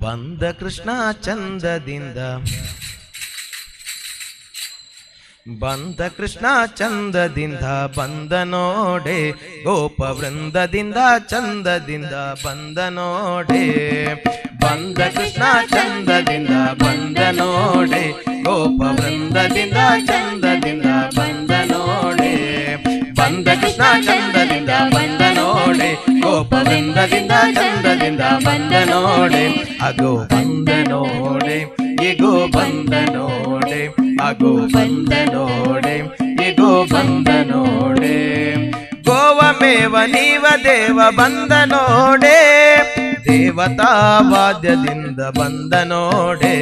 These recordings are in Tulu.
ಬಂದ ಕೃಷ್ಣ ಚಂದದಿಂದ, ಬಂದ ಕೃಷ್ಣ ಚಂದದಿಂದ ಬಂದ ನೋಡೆ, ಗೋಪ ವೃಂದದಿಂದ ಚಂದದಿಂದ ಬಂದ ನೋಡೆ. ಬಂದ ಕೃಷ್ಣ ಚಂದದಿಂದ ಬಂದ ನೋಡೆ, ಗೋಪ ವೃಂದದಿಂದ ಚಂದದಿಂದ ಬಂದ ನೋಡೆ. ಬಂದ ಕೃಷ್ಣ ಚಂದದಿಂದ ಬಂದ ನೋಡೆ, ಗೋಪ ವೃಂದದಿಂದ ಚಂದದಿಂದ ಬಂದ ನೋಡೆ. ಅಗೋ ಬಂದ ನೋಡೆ, ಇಗೋ ಬಂದ ನೋಡೆ, ಅಗೋ ಬಂದ ನೋಡೆ, ಇಗೋ ಬಂದ ನೋಡೆ. ಗೋವಮೇವ ನೀವ ದೇವ ಬಂದ ನೋಡೆ, ದೇವತಾ ವಾದ್ಯದಿಂದ ಬಂದ ನೋಡೆ.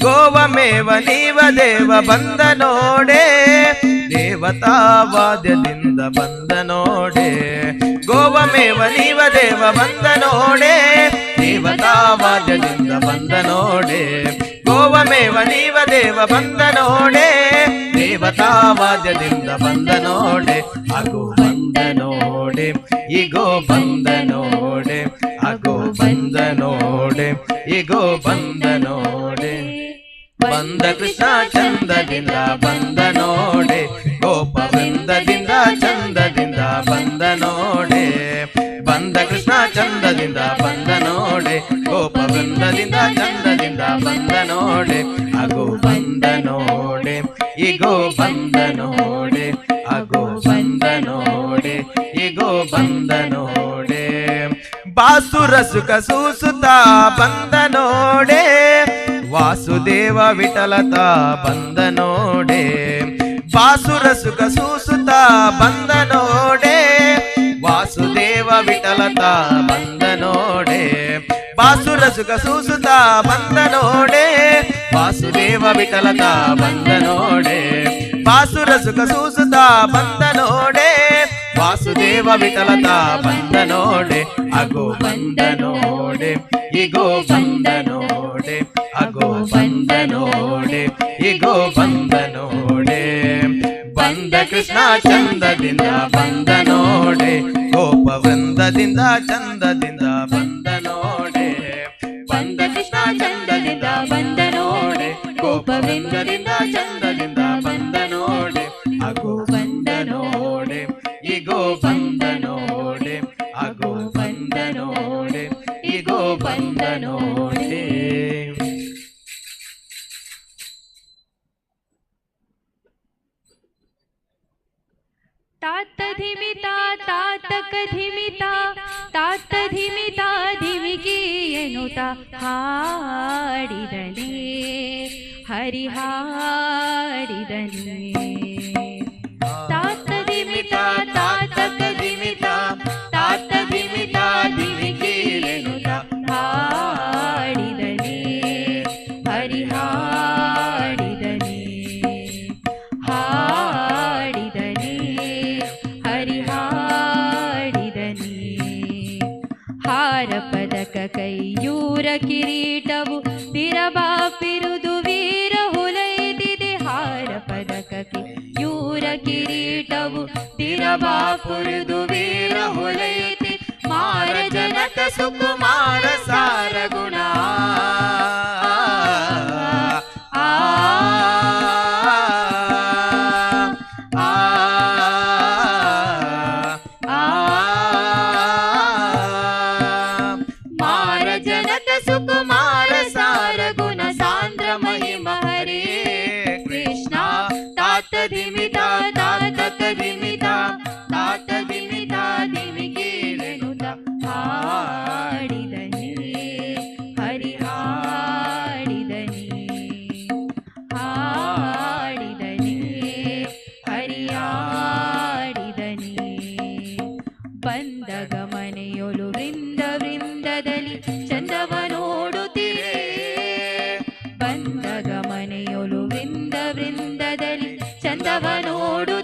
ಗೋವಮೇವ ನೀವ ದೇವ ಬಂದ ನೋಡೆ, ದೇವತಾ ವಾದ್ಯದಿಂದ ಬಂದ ನೋಡೆ. ಗೋವಮೇವ ನೀವ ದೇವ ಬಂದ ನೋಡೆ, ದೇವತಾ ವಾದ್ಯದಿಂದ ಬಂದ ನೋಡೆ. ಗೋವಮೇವ ನೀವ ದೇವ ಬಂದ ನೋಡೆ, ದೇವತಾ ವಾದ್ಯದಿಂದ ಬಂದ ನೋಡೆ. ಅಗೋ ಬಂದ ನೋಡೆ, ಇಗೋ ಬಂದ ನೋಡೆ, ಅಗೋ ಬಂದ ನೋಡೆ, ಇಗೋ ಬಂದ ನೋಡೆ. ಬಂದ ಕೃಷ್ಣ ಚಂದದಿಂದ ಬಂದ ನೋಡೆ, ಗೋಪ ವೃಂದದಿಂದ ಚಂದದಿಂದ ಬಂದ ನೋಡೆ. ಬಂದ ಕೃಷ್ಣ ಚಂದದಿಂದ ಬಂದ ನೋಡೆ, ಗೋಪ ವೃಂದದಿಂದ ಚಂದದಿಂದ ಬಂದ ನೋಡೆ. ಅಗೋ ಬಂದ ನೋಡೆ, ಇಗೋ ಬಂದ ನೋಡೆ, ಅಗೋ ಬಂದ ನೋಡೆ, ಇಗೋ ಬಂದ ನೋಡೆ. ಬಾಸುರ ಸುಖ ಸೂಸುತ್ತ ಬಂದ ನೋಡೆ, ವಾಸುದೇವ ವಿಠಲತ ಬಂದ ನೋಡೆ. ಬಾಸುರ ಸುಖ ಸೂಸುತ್ತ ಬಂದ ನೋಡೆ, ವಾಸುದೇವ ವಿಠಲತ ಬಂದ ನೋಡೆ. ಬಾಸುರ ಸುಖ ಸೂಸುತ್ತ ಬಂದ ನೋಡೆ, ವಾಸುದೇವ ವಿಠಲತ ಬಂದ ನೋಡೆ. ಬಾಸುರ ಸುಖ ಸೂಸುತ್ತ ಬಂದ ನೋಡೆ, ವಾಸುದೇವ ವಿಠಲತ ಬಂದ ನೋಡೆ. ಅಗೋ ಬಂದ ನೋಡೆ, ಇಗೋ ಬಂದ ನೋಡೆ, ಅಗೋ ಬಂದ ನೋಡೆ, ಇಗೋ ಬಂದ ನೋಡೆ. ಬಂದ ಕೃಷ್ಣ ಚಂದದಿಂದ ಬಂದ ನೋಡೆ, ಗೋಪ ವೃಂದದಿಂದ ಚಂದದಿಂದ ಬಂದ ನೋಡೆ. ಬಂದ ಕೃಷ್ಣ ಚಂದದಿಂದ ಬಂದ ನೋಡೆ, ಗೋಪ ವೃಂದದಿಂದ ಚಂದದಿಂದ ಬಂದ ನೋಡೆ. ಅಗೋ ಬಂದ ನೋಡೆ, ಇಗೋ ಬಂದ ನೋಡೆ, ಅಗೋ ಬಂದ ನೋಡೆ, ಇಗೋ ಬಂದ ನೋಡೆ. ತಾತ ಧಿಮಿತ ತಾತಕ ಧಿಮಿತ ತಾತ ಧಿಮಿತ ಧಿಮಿಗೆ ಎನ್ನುತ್ತ ಹಾಡಿದನೆ, ಹರಿ ಹಾಡಿದನೆ. ತಾತ ಧಿಮಿತ ತಾತಕ ಧಿಮಿತ ತಾತ ಧಿಮಿತ ಧಿಮಿಗೆ ಎನ್ನುತ್ತ ಹಾಡಿದನೆ, ಹರಿ ಹಾಡಿದನೆ. ಹಾಡಿದನೆ ಹರಿ ಹಾಡಿದನೆ. ಹಾರ ಪದಕ ಕೈಯೂರ ಕಿರೀಟವು ತಿರಬಾಪಿರುದು ವೀರ ಹುಲೈದಿದೆ. ಹಾರ ಪದಕ ಕೈಯೂರ ಕಿರೀಟವು ತಿರಬಾಪುರುದು ವೀರ ಹುಲೈತಿ. ಮಾರ ಜನಕ ಸುಕುಮಾರ ಸಾರ ಗುಣ ಆ ಆ ಆ ಮಾರ ಜನಕ ಸುಕುಮಾರ ಸಾರ ಗುಣ ಸಾಂದ್ರ ಮಹಿಮ ಹರೇ ಕೃಷ್ಣ. ತಾತ ಧಿಮಿತ ತಾತಕ ಧಿಮಿತ ತಾತ ಧಿಮಿತ ಧಿಮಿಗೇಳೆನುತ ಹಾಡಿದನೆ, ಹರಿ ಹಾಡಿದನೆ. ಹಾಡಿದನೆ ಹರಿ ಹಾಡಿದನೆ. ಬಂದ ಗಮನೆಯೊಲು ವೃಂದ ವೃಂದದಲ್ಲಿ ಚಂದವ ನೋಡುತ್ತಿರೆ. ಬಂದ ಗಮನೆಯೊಲು ವೃಂದ ವೃಂದದಲ್ಲಿ ಚಂದವ ನೋಡು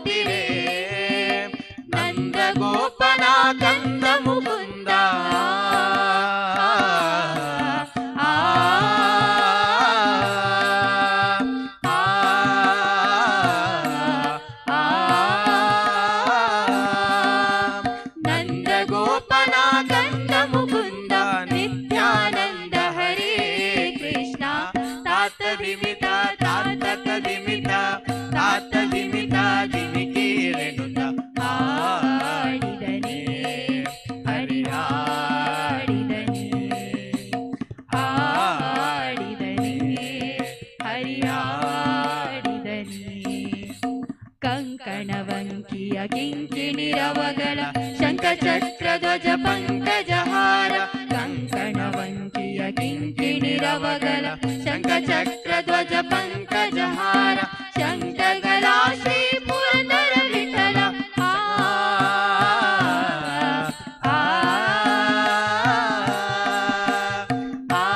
ಕಂಕಣವಂಕಿಯ ಕಿಂಕಿಣಿರವಗಳ ಶಂಖಚಕ್ರಧ್ವಜ ಪಂಕಜಹಾರ ಕಂಕಣವಂಕಿಯ ಕಿಂಕಿಣಿರವಗಳ ಶಂಖಚಕ್ರಧ್ವಜ ಪಂಕಜಹಾರ ಶಂಕಗಳ ಶ್ರೀ ಪುರಂದರ ವಿಠಲ ಆ ಆ ಆ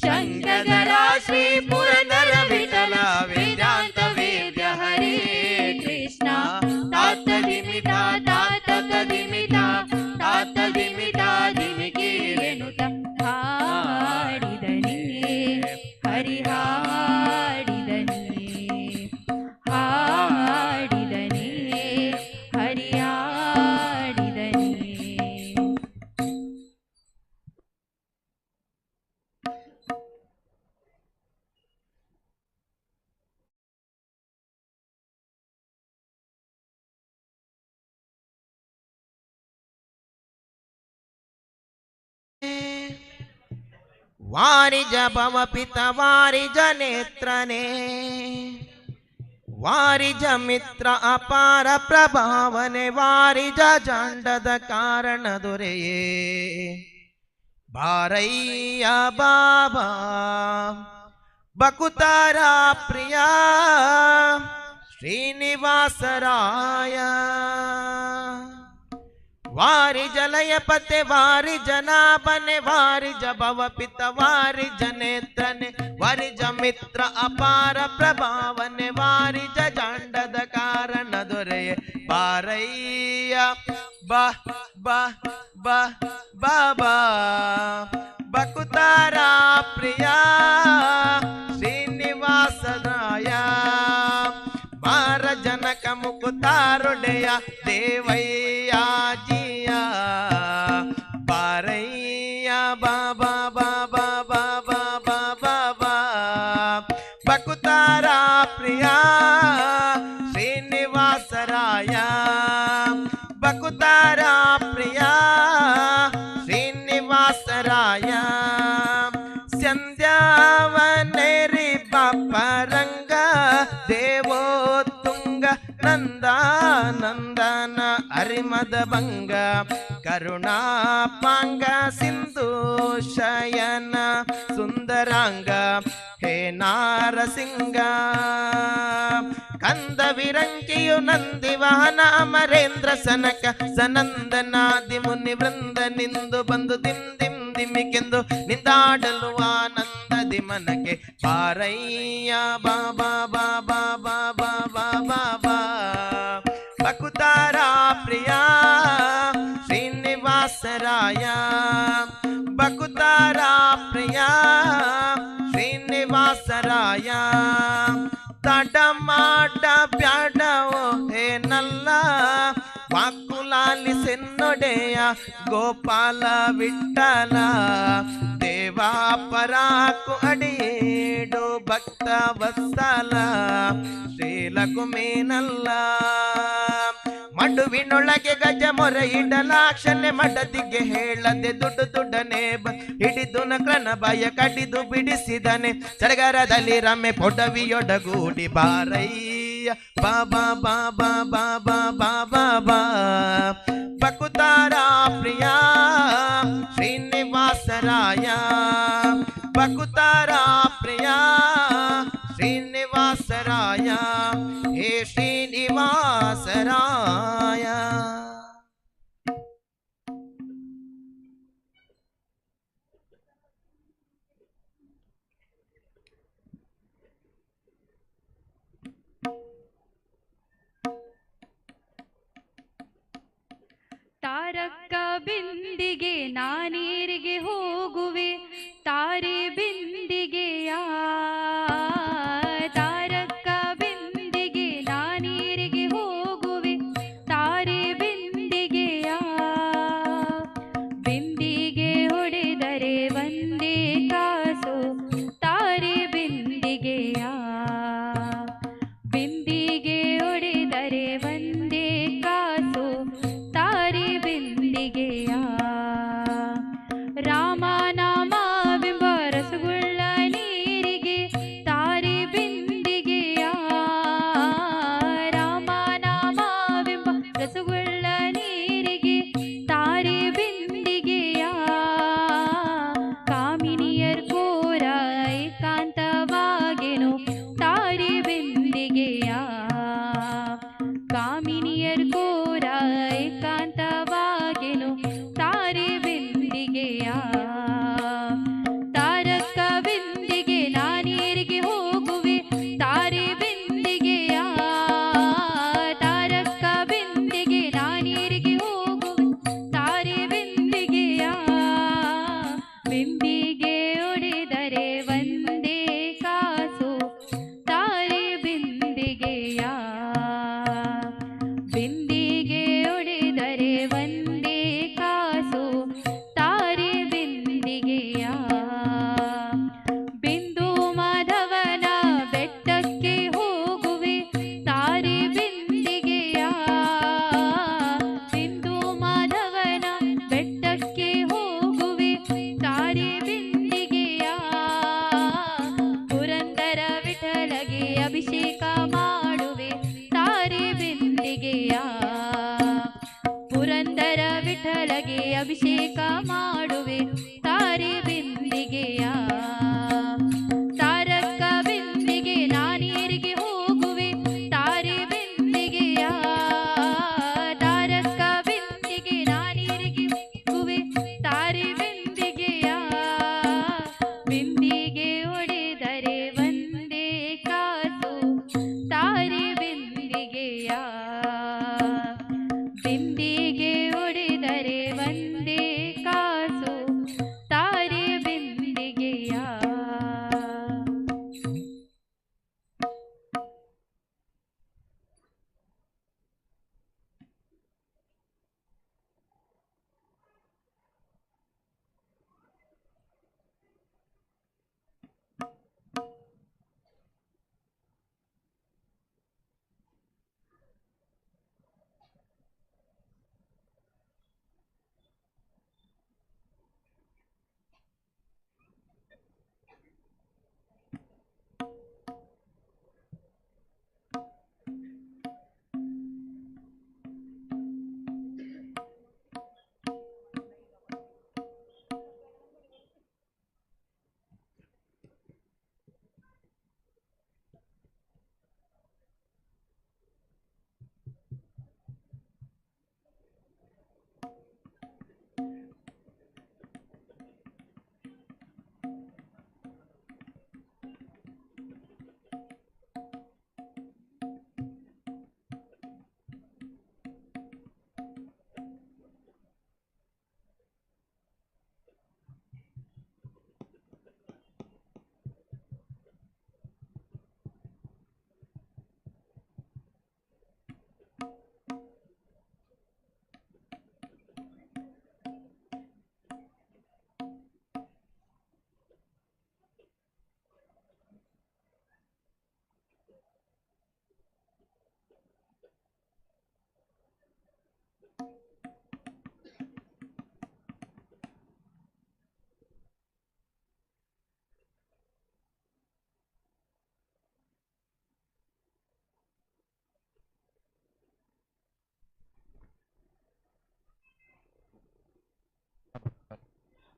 ಶಂಕರ ಶ್ರೀ ಪುರಂದರ ವಿಠಲ ವೇದಾಂತ ವೇದ್ಯ ಹರೇ ಕೃಷ್ಣ ತಾತ ಧಿಮಿತ ತಾತ ಧಿಮಿತ ತಾತ ಧಿಮಿತ ಧಿಮಿಕೀರೆನುತ ಹಾಡಿದನೇ ಹರಿ ಹಾಡಿದನೇ ಹಾಡಿದನೇ ಹರಿ ಹಾಡಿದನೇ. ವಾರಿಜ ಭವ ಪಿತ ವಾರಿಜ ನೇತ್ರನೇ ವಾರಿಜ ಮಿತ್ರ ಅಪಾರ ಪ್ರಭಾವನೆ ವಾರಿಜ ಜಾಂಡದ ಕಾರಣ ದೊರೆಯೇ ಬಾರಯ್ಯ ಬಾಬಾ ಬಕುತಾರ ಪ್ರಿಯ ಶ್ರೀನಿವಾಸರಾಯ ವಾರಿ ಜಲಯ ಪತೆ ವಾರಿ ಜನಾಭನೆ ವಾರಿ ಜಭವ ಪಿತ ವಾರಿ ಜನೇತ್ರನೆ ವಾರಿ ಜ ಮಿತ್ರ ಅಪಾರ ಪ್ರಭಾವನೆ ವಾರಿ ಜ ಜಾಂಡದ ಕಾರಣ ದೊರೆಯೆ ಬಾರಯ್ಯ ಬಾ ಬಾ ಬಾ ಬಾಬಾ ಬಕುತಾರ ಪ್ರಿಯ ಶ್ರೀನಿವಾಸರಾಯ ಮಾರ ಜನಕ ಮುಕುತಾರುಡೆಯ ದೇವಯ್ಯ ಜಿಯ ಬಾರಯ್ಯ ಬಾಬಾ ಬಾಬಾ ಬಾಬಾ ಬಾಬಾ ಬಾ ಬಕುತಾರ ಪ್ರಿಯ ಶ್ರೀನಿವಾಸರಾಯ ಬಕುತಾರ ಪ್ರಿಯ ಶ್ರೀನಿವಾಸರಾಯ ಸಂಧ್ಯಾವನೇರಿ ಪಾಪರಂಗ ದೇವೋ ತುಂಗ ನಂದ ನಂದನ ಅರಿಮದ ಭಂಗ ಕರುಣಾಪಾಂಗ ಸಿಂಧು ಶಯನ ಸುಂದರಾಂಗ ಹೇ ನಾರಸಿಂಗ ಕಂದ ವಿರಂಕಿಯು ನಂದಿ ವಾಹನ ಅಮರೇಂದ್ರ ಸನಕ ಸನಂದನಾದಿ ಮುನಿ ವೃಂದ ನಿಂದು ಬಂದು ದಿಂ ದಿಂ ದಿಮಿಕೆಂದು ನಿಂದಾಡಲು ಆನಂದದಿ ಮನಕ್ಕೆ ಪಾರಯ್ಯ ಬಾಬಾ ಬಾಬಾ ಬಾಬಾ ಬಾಬಾ ಬಾ ಬಕುತಾರ ಪ್ರಿಯ ಶ್ರೀನಿವಾಸರಾಯ ಬಕುತಾರ ಪ್ರಿಯ ಶ್ರೀನಿವಾಸರಾಯ ತಡಮಾಡ ಬ್ಯಾಡವೋ ಹೇ ನಲ್ಲ ವಾಕುಲಾಲಿಸೆನ್ನೊಡೆಯ ಗೋಪಾಲ ವಿಠಲ ದೇವಾ ಪರಾಕು ಅಡಿಯೇಡು ಭಕ್ತ ವತ್ಸಲ ಶ್ರೀಲಕುಮೇನಲ್ಲ ಮಡುವಿನೊಳಗೆ ಗಜ ಮೊರೆ ಇಡಲಾಕ್ಷಣೆ ಮಡದಿಗೆ ಹೇಳದೆ ದುಡ್ಡು ದುಡ್ಡನೆ ಹಿಡಿದು ನಕ್ರನ ಭಯ ಕಡಿದು ಬಿಡಿಸಿದನೆ ಸಡಗರದಲ್ಲಿ ರಮೆ ಪೊಡವಿಯೊಡಗೂಡಿ ಬಾರಯ್ಯ ಬಾಬಾ ಬಾಬಾ ಬಾಬಾ ಬಾಬಾ ಬಾ ಬಕುತಾರ ಪ್ರಿಯ ಶ್ರೀನಿವಾಸರಾಯ ಬಕುತಾರ ಪ್ರಿಯ ಶ್ರೀನಿವಾಸರಾಯ ಹೇ ಶ್ರೀನಿವಾಸರಾಯ. ತಾರಕ್ಕ ಬಿಂದಿಗೆ ನಾನೀರಿಗೆ ಹೋಗುವೆ ತಾರೆ ಬಿಂದಿಗೆಯ ತಾರಕ್ಕ ಬಿಂದಿಗೆ ನಾನೀರಿಗೆ ಹೋಗುವೆ ತಾರೆ ಬಿಂದಿಗೆಯ ಬಿಂದಿಗೆ ಹೊಡೆದರೆ ಒಂದೇ ಕಾಸು ತಾರೆ ಬಿಂದಿಗೆಯ ಬಿಂದಿಗೆ ಹೊಡೆದರೆ ಒಂದೇ ಕಾಸು ತಾರೆ ಬಿಂದಿಗೆಯ. ತಾರಕ್ಕ ಬಿಂದಿಗೆ ನಾನೀರಿಗೆ ಹೋಗುವೆ ತಾರೆ ಬಿಂದಿಗೆಯ. ತಾರಕ್ಕ ಬಿಂದಿಗೆ ನಾನೀರಿಗೆ ಹೋಗುವೆ ತಾರೆ ಬಿಂದಿಗೆಯ. ಬಿಂದಿಗೆ ಒಡೆದರೆ ಒಂದೇ ಕಾಸು ತಾರೆ ಬಿಂದಿಗೆಯ. ಬಿಂದಿಗೆ ಒಡೆದರೆ ಒಂದೇ ಕಾಸು ತಾರೆ ಬಿಂದಿಗೆಯ. ಬಿಂದು ಮಾಧವನ ಬೆಟ್ಟಕ್ಕೆ ಹೋಗುವೆ ತಾರೆ ಬಿಂದಿಗೆಯ. ಬಿಂದು ಮಾಧವನ ಬೆಟ್ಟಕ್ಕೆ ಹೋಗುವೆ ತಾರೆ ಬಿಂದಿಗೆಯ. ಪುರಂದರ ವಿಠಲಗೆ ಅಭಿಷೇಕ ಮಾಡುವೆ ತಾರೆ ಬಿಂದಿಗೆಯ. ಪುರಂದರ ವಿಠಲಗೆ ಅಭಿಷೇಕ ಮಾಡುವೆ ತಾರೆ ಬಿಂದಿಗೆಯ. ತಾರಕ್ಕ ಬಿಂದಿಗೆ ನಾನೀರಿಗೆ ಹೋಗುವೆ ತಾರೆ ಬಿಂದಿಗೆಯ. ತಾರಕ್ಕ ಬಿಂದಿಗೆ ನಾನೀರಿಗೆ ಹೋಗುವೆ ತಾರೆ ಬಿಂದಿಗೆಯ. ಬಿಂದಿಗೆ ಒಡೆದರೆ ಒಂದೇ ಕಾಸು ತಾರೆ ಬಿಂದಿಗೆಯ. ಬಿಂದಿಗೆ ಒಡೆದರೆ ಒಂದೇ ಕಾಸು ತಾರೆ ಬಿಂದಿಗೆಯ.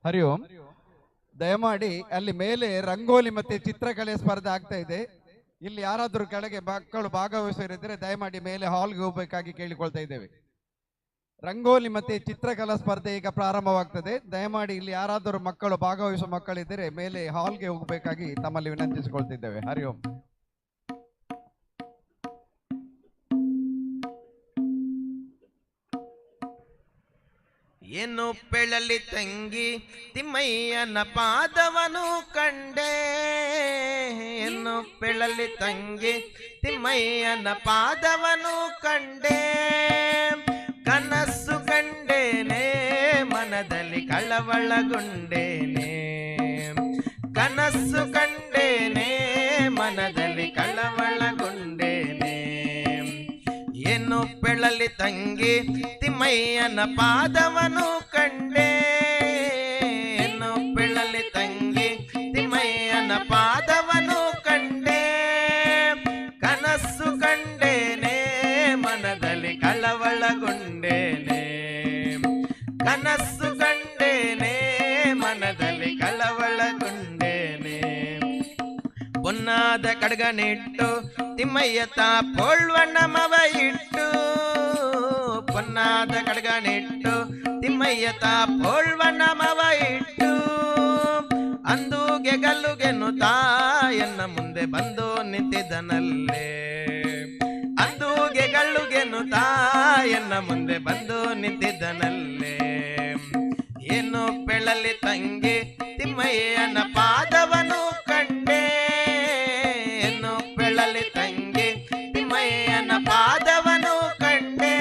ಹರಿ ಓಂ. ದಯಮಾಡಿ ಅಲ್ಲಿ ಮೇಲೆ ರಂಗೋಲಿ ಮತ್ತೆ ಚಿತ್ರಕಲೆ ಸ್ಪರ್ಧೆ ಆಗ್ತಾ ಇದೆ. ಇಲ್ಲಿ ಯಾರಾದರೂ ಕೆಳಗೆ ಮಕ್ಕಳು ಭಾಗವಹಿಸಿದ್ರೆ ದಯಮಾಡಿ ಮೇಲೆ ಹಾಲ್ಗೆ ಹೋಗ್ಬೇಕಾಗಿ ಕೇಳಿಕೊಳ್ತಾ ಇದ್ದೇವೆ. ರಂಗೋಲಿ ಮತ್ತೆ ಚಿತ್ರಕಲಾ ಸ್ಪರ್ಧೆ ಈಗ ಪ್ರಾರಂಭವಾಗ್ತದೆ. ದಯಮಾಡಿ ಇಲ್ಲಿ ಯಾರಾದರೂ ಮಕ್ಕಳು ಭಾಗವಹಿಸುವ ಮಕ್ಕಳಿದ್ದರೆ ಮೇಲೆ ಹಾಲ್ಗೆ ಹೋಗಬೇಕಾಗಿ ತಮ್ಮಲ್ಲಿ ವಿನಂತಿಸಿಕೊಳ್ತಿದ್ದೇವೆ. ಹರಿ ಓಂ. ಏನು ಪೆಳಲಿ ತಂಗಿ ತಿಮ್ಮಯ್ಯನ ಪಾದವನು ಕಂಡೆ. ಏನು ಪೆಳಲಿ ತಂಗಿ ತಿಮ್ಮಯ್ಯನ ಪಾದವನು ಕಂಡೆ. ಕನಸು ಕಂಡೇನೆ ಮನದಲ್ಲಿ ಕಳವಳಗೊಂಡೇನೆ. ಕನಸು ಕಂಡೇನೆ ಮನದಲ್ಲಿ ಕಳವಳಗೊಂಡೇನೆ. ಏನು ಪೆಳಲಿ ತಂಗಿ ತಿಮ್ಮಯ್ಯನ ಪಾದವನು ಕಂಡೆ. ಏನು ಪೆಳಲಿ ತಂಗಿ ತಿಮ್ಮಯ್ಯನ ಪಾದವನು ಕಂಡೆ. ಕನಸು ಕಂಡೇನೆ ಮನದಲ್ಲಿ ಕಳವಳಗೊಂಡೇನೆ. ಕನಸು ಕಂಡೇನೆ ಮನದಲ್ಲಿ ಕಳವಳಗೊಂಡೇನೆ. ಪೊನ್ನಾದ ಕಡ್ಗನಿಟ್ಟು ತಿಮ್ಮಯ್ಯ ತಾಪೋಳ್ವಣ್ಣ ಮವ ಇಟ್ಟು. ಪೊನ್ನಾದ ಕಡ್ಗನಿಟ್ಟು ತಿಮ್ಮಯ್ಯ ತಾಪೋಳ್ವಣ್ಣ ಮವ ಇಟ್ಟು. ಮುಂದೆ ಬಂದು ನಿಂತಿದ್ದನಲ್ಲೇ. ಅಂದುಗೆ ಗಳ್ಳುಗೆನ್ನುತ್ತಾ ಎನ್ನ ಮುಂದೆ ಬಂದು ನಿಂತಿದ್ದನಲ್ಲೇ. ಏನು ಪೆಳಲಿ ತಂಗಿ ತಿಮ್ಮಯ್ಯನ ಪಾದವನು ಕಂಡೆ, ಏನು ಪೆಳಲಿ ತಂಗಿ ತಿಮ್ಮಯ್ಯನ ಪಾದವನು ಕಂಡೆ.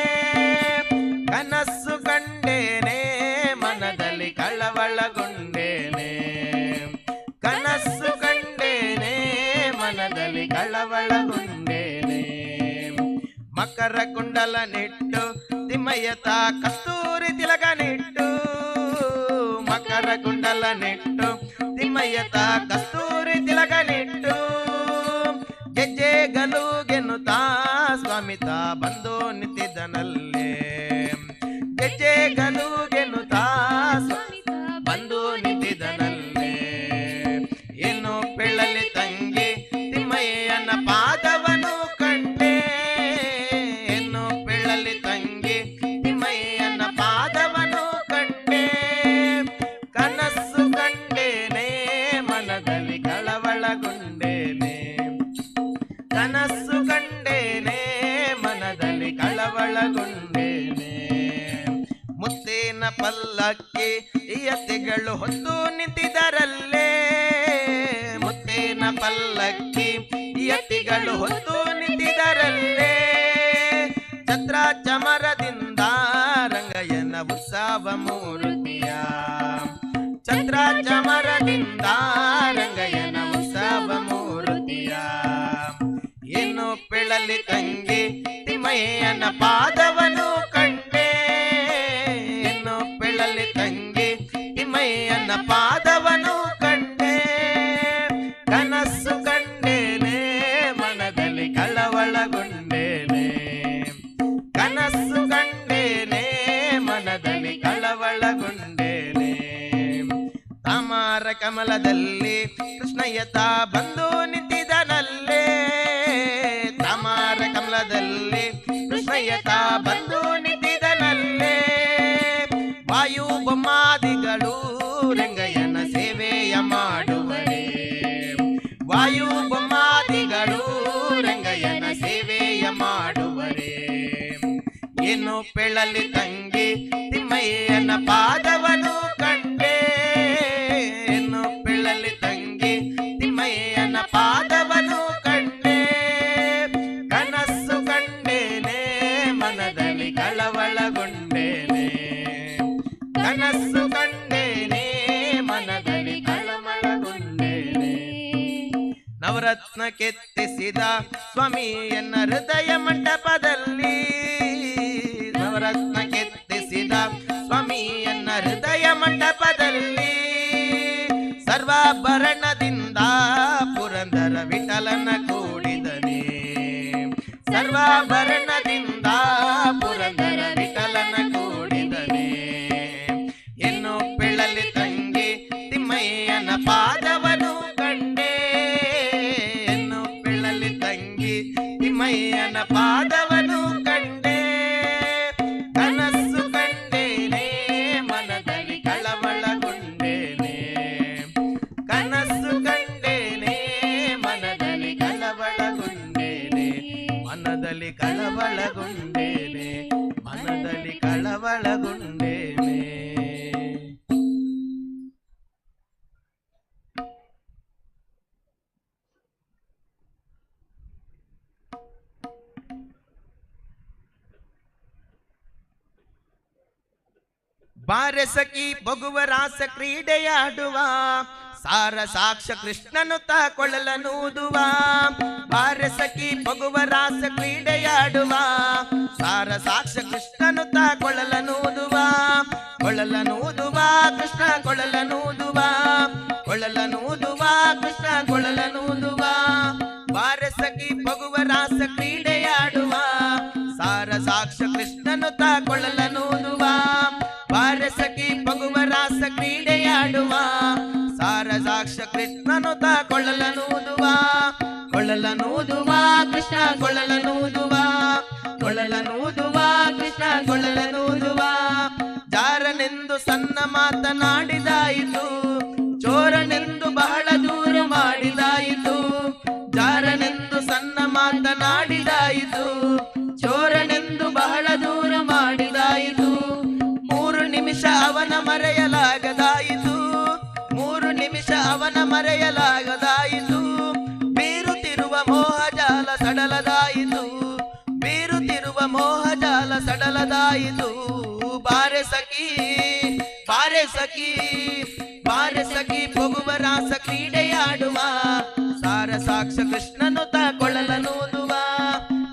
ಕನಸು ಕಂಡೇನೆ ಮನದಲ್ಲಿ ಕಳವಳಗೊಂಡೇನೆ, ಕನಸು ಕಂಡೇನೆ ಮನದಲ್ಲಿ ಕಳವಳಗೊಂಡೇನೆ. ಮಕರ ಕುಂಡಲ ನಿಟ್ಟು ತಿಮ್ಮಯ್ಯತ ಕಸ್ತೂರಿ ತಿಲಕ ನಿಟ್ಟು, ಮಕರ ಕುಂಡಲ ನಿಟ್ಟು ತಿಮ್ಮಯ್ಯತ ಕಸ್ತೂರಿ ತಿಲಕ ನಿಟ್ಟು. ಗೆಜ್ಜೆ ಗಲುಗೆನ್ನುತ್ತಾ ಸ್ವಾಮಿತ ಬಂದು ನಿಂತಿದ್ದನಲ್ಲೇ, ಗೆಜ್ಜೆ ಗಲುಗೆನ್ನುತ್ತಾ ಸ್ವಾಮಿತ ಬಂದು ನಿಂತಿದ್ದನಲ್ಲೇ. ಏನು ಪೆಳಲಿ ತಂಗಿ ತಿಮ್ಮಯ್ಯನ ಪಾದವನು ಕಂಡೆ, ಏನು ಪೆಳಲಿ ತಂಗಿ ತಿಮ್ಮಯ್ಯನ ಪಾದವನು ಕಂಡೆ. ಕನಸು ಕಂಡೇನೆ ಮನದಲ್ಲಿ ಕಳವಳಗೊಂಡೇನೆ, ಕನಸು ಕಂಡೇನೆ ಮನದಲ್ಲಿ ಕಳವಳಗೊಂಡೇನೆ. ಮುತ್ತಿನ ಪಲ್ಲಕ್ಕಿ ಯತಿಗಳು ಹೊತ್ತು ನಿಂತಿದರಲ್ಲೇ, ಮುತ್ತಿನ ಪಲ್ಲಕ್ಕಿ ಯತಿಗಳು ಹೊತ್ತು ನಿಂತಿದರಲ್ಲೇ. ಛತ್ರ ಚಮರದಿಂದ ರಂಗಯ್ಯನ ಉತ್ಸವ ಮೂರುತಿಯ, ಛತ್ರ ಚಮರದಿಂದ ರಂಗಯ್ಯನ ಉತ್ಸವ ಮೂರುತಿಯ. ಏನು ಪೆಳಲಿ ತಂಗಿ ತಿಮ್ಮಯ್ಯನ ಪಾದವನು ಕಂಡೆ, ಏನು ಪೆಳಲಿ ತಂಗಿ ತಿಮ್ಮಯ್ಯನ ಪಾದವನು ಕಂಡೆ. ಕನಸು ಕಂಡೇನೆ ಮನದಲ್ಲಿ ಕಳವಳಗೊಂಡೇನೆ, ಕನಸು ಕಂಡೇನೆ ಮನದಲ್ಲಿ ಕಳವಳಗೊಂಡೇನೆ. ತಾಮರ ಕಮಲದಲ್ಲಿ ಕೃಷ್ಣಯ್ಯತ ಬಂದು ನಿಂತಿದನಲ್ಲೇ, ತಾಮರ ಕಮಲದಲ್ಲಿ ಕೃಷ್ಣಯ್ಯತ ಬಂದು ನಿಂತಿದನಲ್ಲೇ. ವಾಯು ಬೊಮ್ಮಾದಿಗಳು ರಂಗಯ್ಯನ ಸೇವೆಯ ಮಾಡುವರೇ, ವಾಯು ಬೊಮ್ಮಾದಿಗಳು ರಂಗಯ್ಯನ ಸೇವೆಯ ಮಾಡುವರೇ. ಏನು ಪೆಳಲಿ ತಂಗಿ ತಿಮ್ಮಯ್ಯನ ಪಾದವನು ಕಂಡೆ, ಏನು ಪೆಳಲಿ ತಂಗಿ ತಿಮ್ಮಯ್ಯನ ಪಾದವನು ಕಂಡೆ. ಕನಸು ಕಂಡೇನೆ ಮನದಲ್ಲಿ ಕಳವಳಗೊಂಡೇನೆ, ಕನಸು ಕಂಡೇನೆ ಮನದಲ್ಲಿ ಕಳವಳಗೊಂಡೇನೆ. ನವರತ್ನ ಕೆತ್ತಿಸಿದ ಸ್ವಾಮಿಯನ್ನ ಹೃದಯ ಮಂಟಪದಲ್ಲಿ, ನವರತ್ನ ಕೆತ್ತಿಸಿದ ಸ್ವಾಮಿಯನ್ನ ಹೃದಯ ಮಂಟಪದಲ್ಲಿ. ಸರ್ವಾಭರಣದಿಂದ ಪುರಂದರ ವಿಠಲನ ಕೂಡಿದನೆ, ಸರ್ವಾಭರಣದಿಂದ ಪುರಂದರ ವಿಠಲನ ಕೂಡಿದನೆ. ಎನ್ನು ಪೆಳಲಿ ತಂಗಿ ತಿಮ್ಮಯ್ಯನ ಪಾದವನು ಕಂಡೆ, ಎನ್ನು ಪೆಳಲಿ ತಂಗಿ ತಿಮ್ಮಯ್ಯನ ಪಾದವನು ಕಂಡೆ. ಕನಸು ಕಂಡೇನೆ ಮನದಲ್ಲಿ ಕಳವಳಗೊಂಡೇನೆ, ಕನಸು ಕಂಡೇನೆ ಮನದಲ್ಲಿ ಕಳವಳಗೊಂಡೇನೆ, ಮನದಲ್ಲಿ ಕಳವಳಗೊಂಡೇನೆ, ಮನದಲ್ಲಿ ಕಳವಳಗೊಂಡೇನೆ. ಬಾರಸಕಿ ಬಗುವ ರಾಸ ಕ್ರೀಡೆಯಾಡುವ, ಸಾರ ಸಾಕ್ಷ ಕೃಷ್ಣನು ತಾಕೊಳ್ಳಲನೂದುವ. ಬಾರಸಕಿ ಬಗುವ ರಾಸ ಕ್ರೀಡೆಯಾಡುವ, ಸಾರ ಸಾಕ್ಷ ಕೃಷ್ಣನು ತಾಕೊಳ್ಳಲನೂದುವ. ಕೊಳಲನೂದುವ ಕೃಷ್ಣ ಕೊಳಲನೂದುವ, ಕೊಳಲನೂದುವ ಕೃಷ್ಣ ಕೊಳಲನೂದುವ. ಬಾರಸಕಿ ಬಗುವ ರಾಸ ಕ್ರೀಡೆಯಾಡುವ, ಸಾರ ಸಾಕ್ಷ ಕೃಷ್ಣನು ತಾಕೊಳ್ಳಲನೂದುವ. ಬಾರಸಕಿ ಬಗುವ ರಾಸ ಕ್ರೀಡೆಯಾಡುವ, ಸಾರ ಸಾಕ್ಷ ಕೃಷ್ಣನು ತಾಕೊಳ್ಳಲನೂದುವ. ಕೊಳಲನೂದುವ ಕೃಷ್ಣ ಕೊಳಲನೂದುವ, ಕೊಳಲನೂದುವ ಕೃಷ್ಣ ಕೊಳಲನೂದುವ. ಜಾರನೆಂದು ಸಣ್ಣ ಮಾತನಾಡಿದಾಯಿತು, ಚೋರನೆಂದು ಬಹಳ ದೂರ ಮಾಡಿದಾಯಿತು. ಮೂರು ನಿಮಿಷ ಅವನ ಮರೆಯಲಾಗದಾಯಿತು. ಬೀರುತ್ತಿರುವ ಮೋಹಜಾಲ ಸಡಲದಾಯಿತು, ಬೀರುತ್ತಿರುವ ಮೋಹಜಾಲ ಸಡಲದಾಯಿತು. ಬಾರೆ ಸಖಿ ಬಾರೆ ಸಖಿ ಬಾರೆ ಸಖಿ ಪೊಗುವ ರಾಸ ಕ್ರೀಡೆಯಾಡುವ, ಸಾರ ಸಾಕ್ಷ ಕೃಷ್ಣನು ತ ಕೊಳಲನೂದುವ,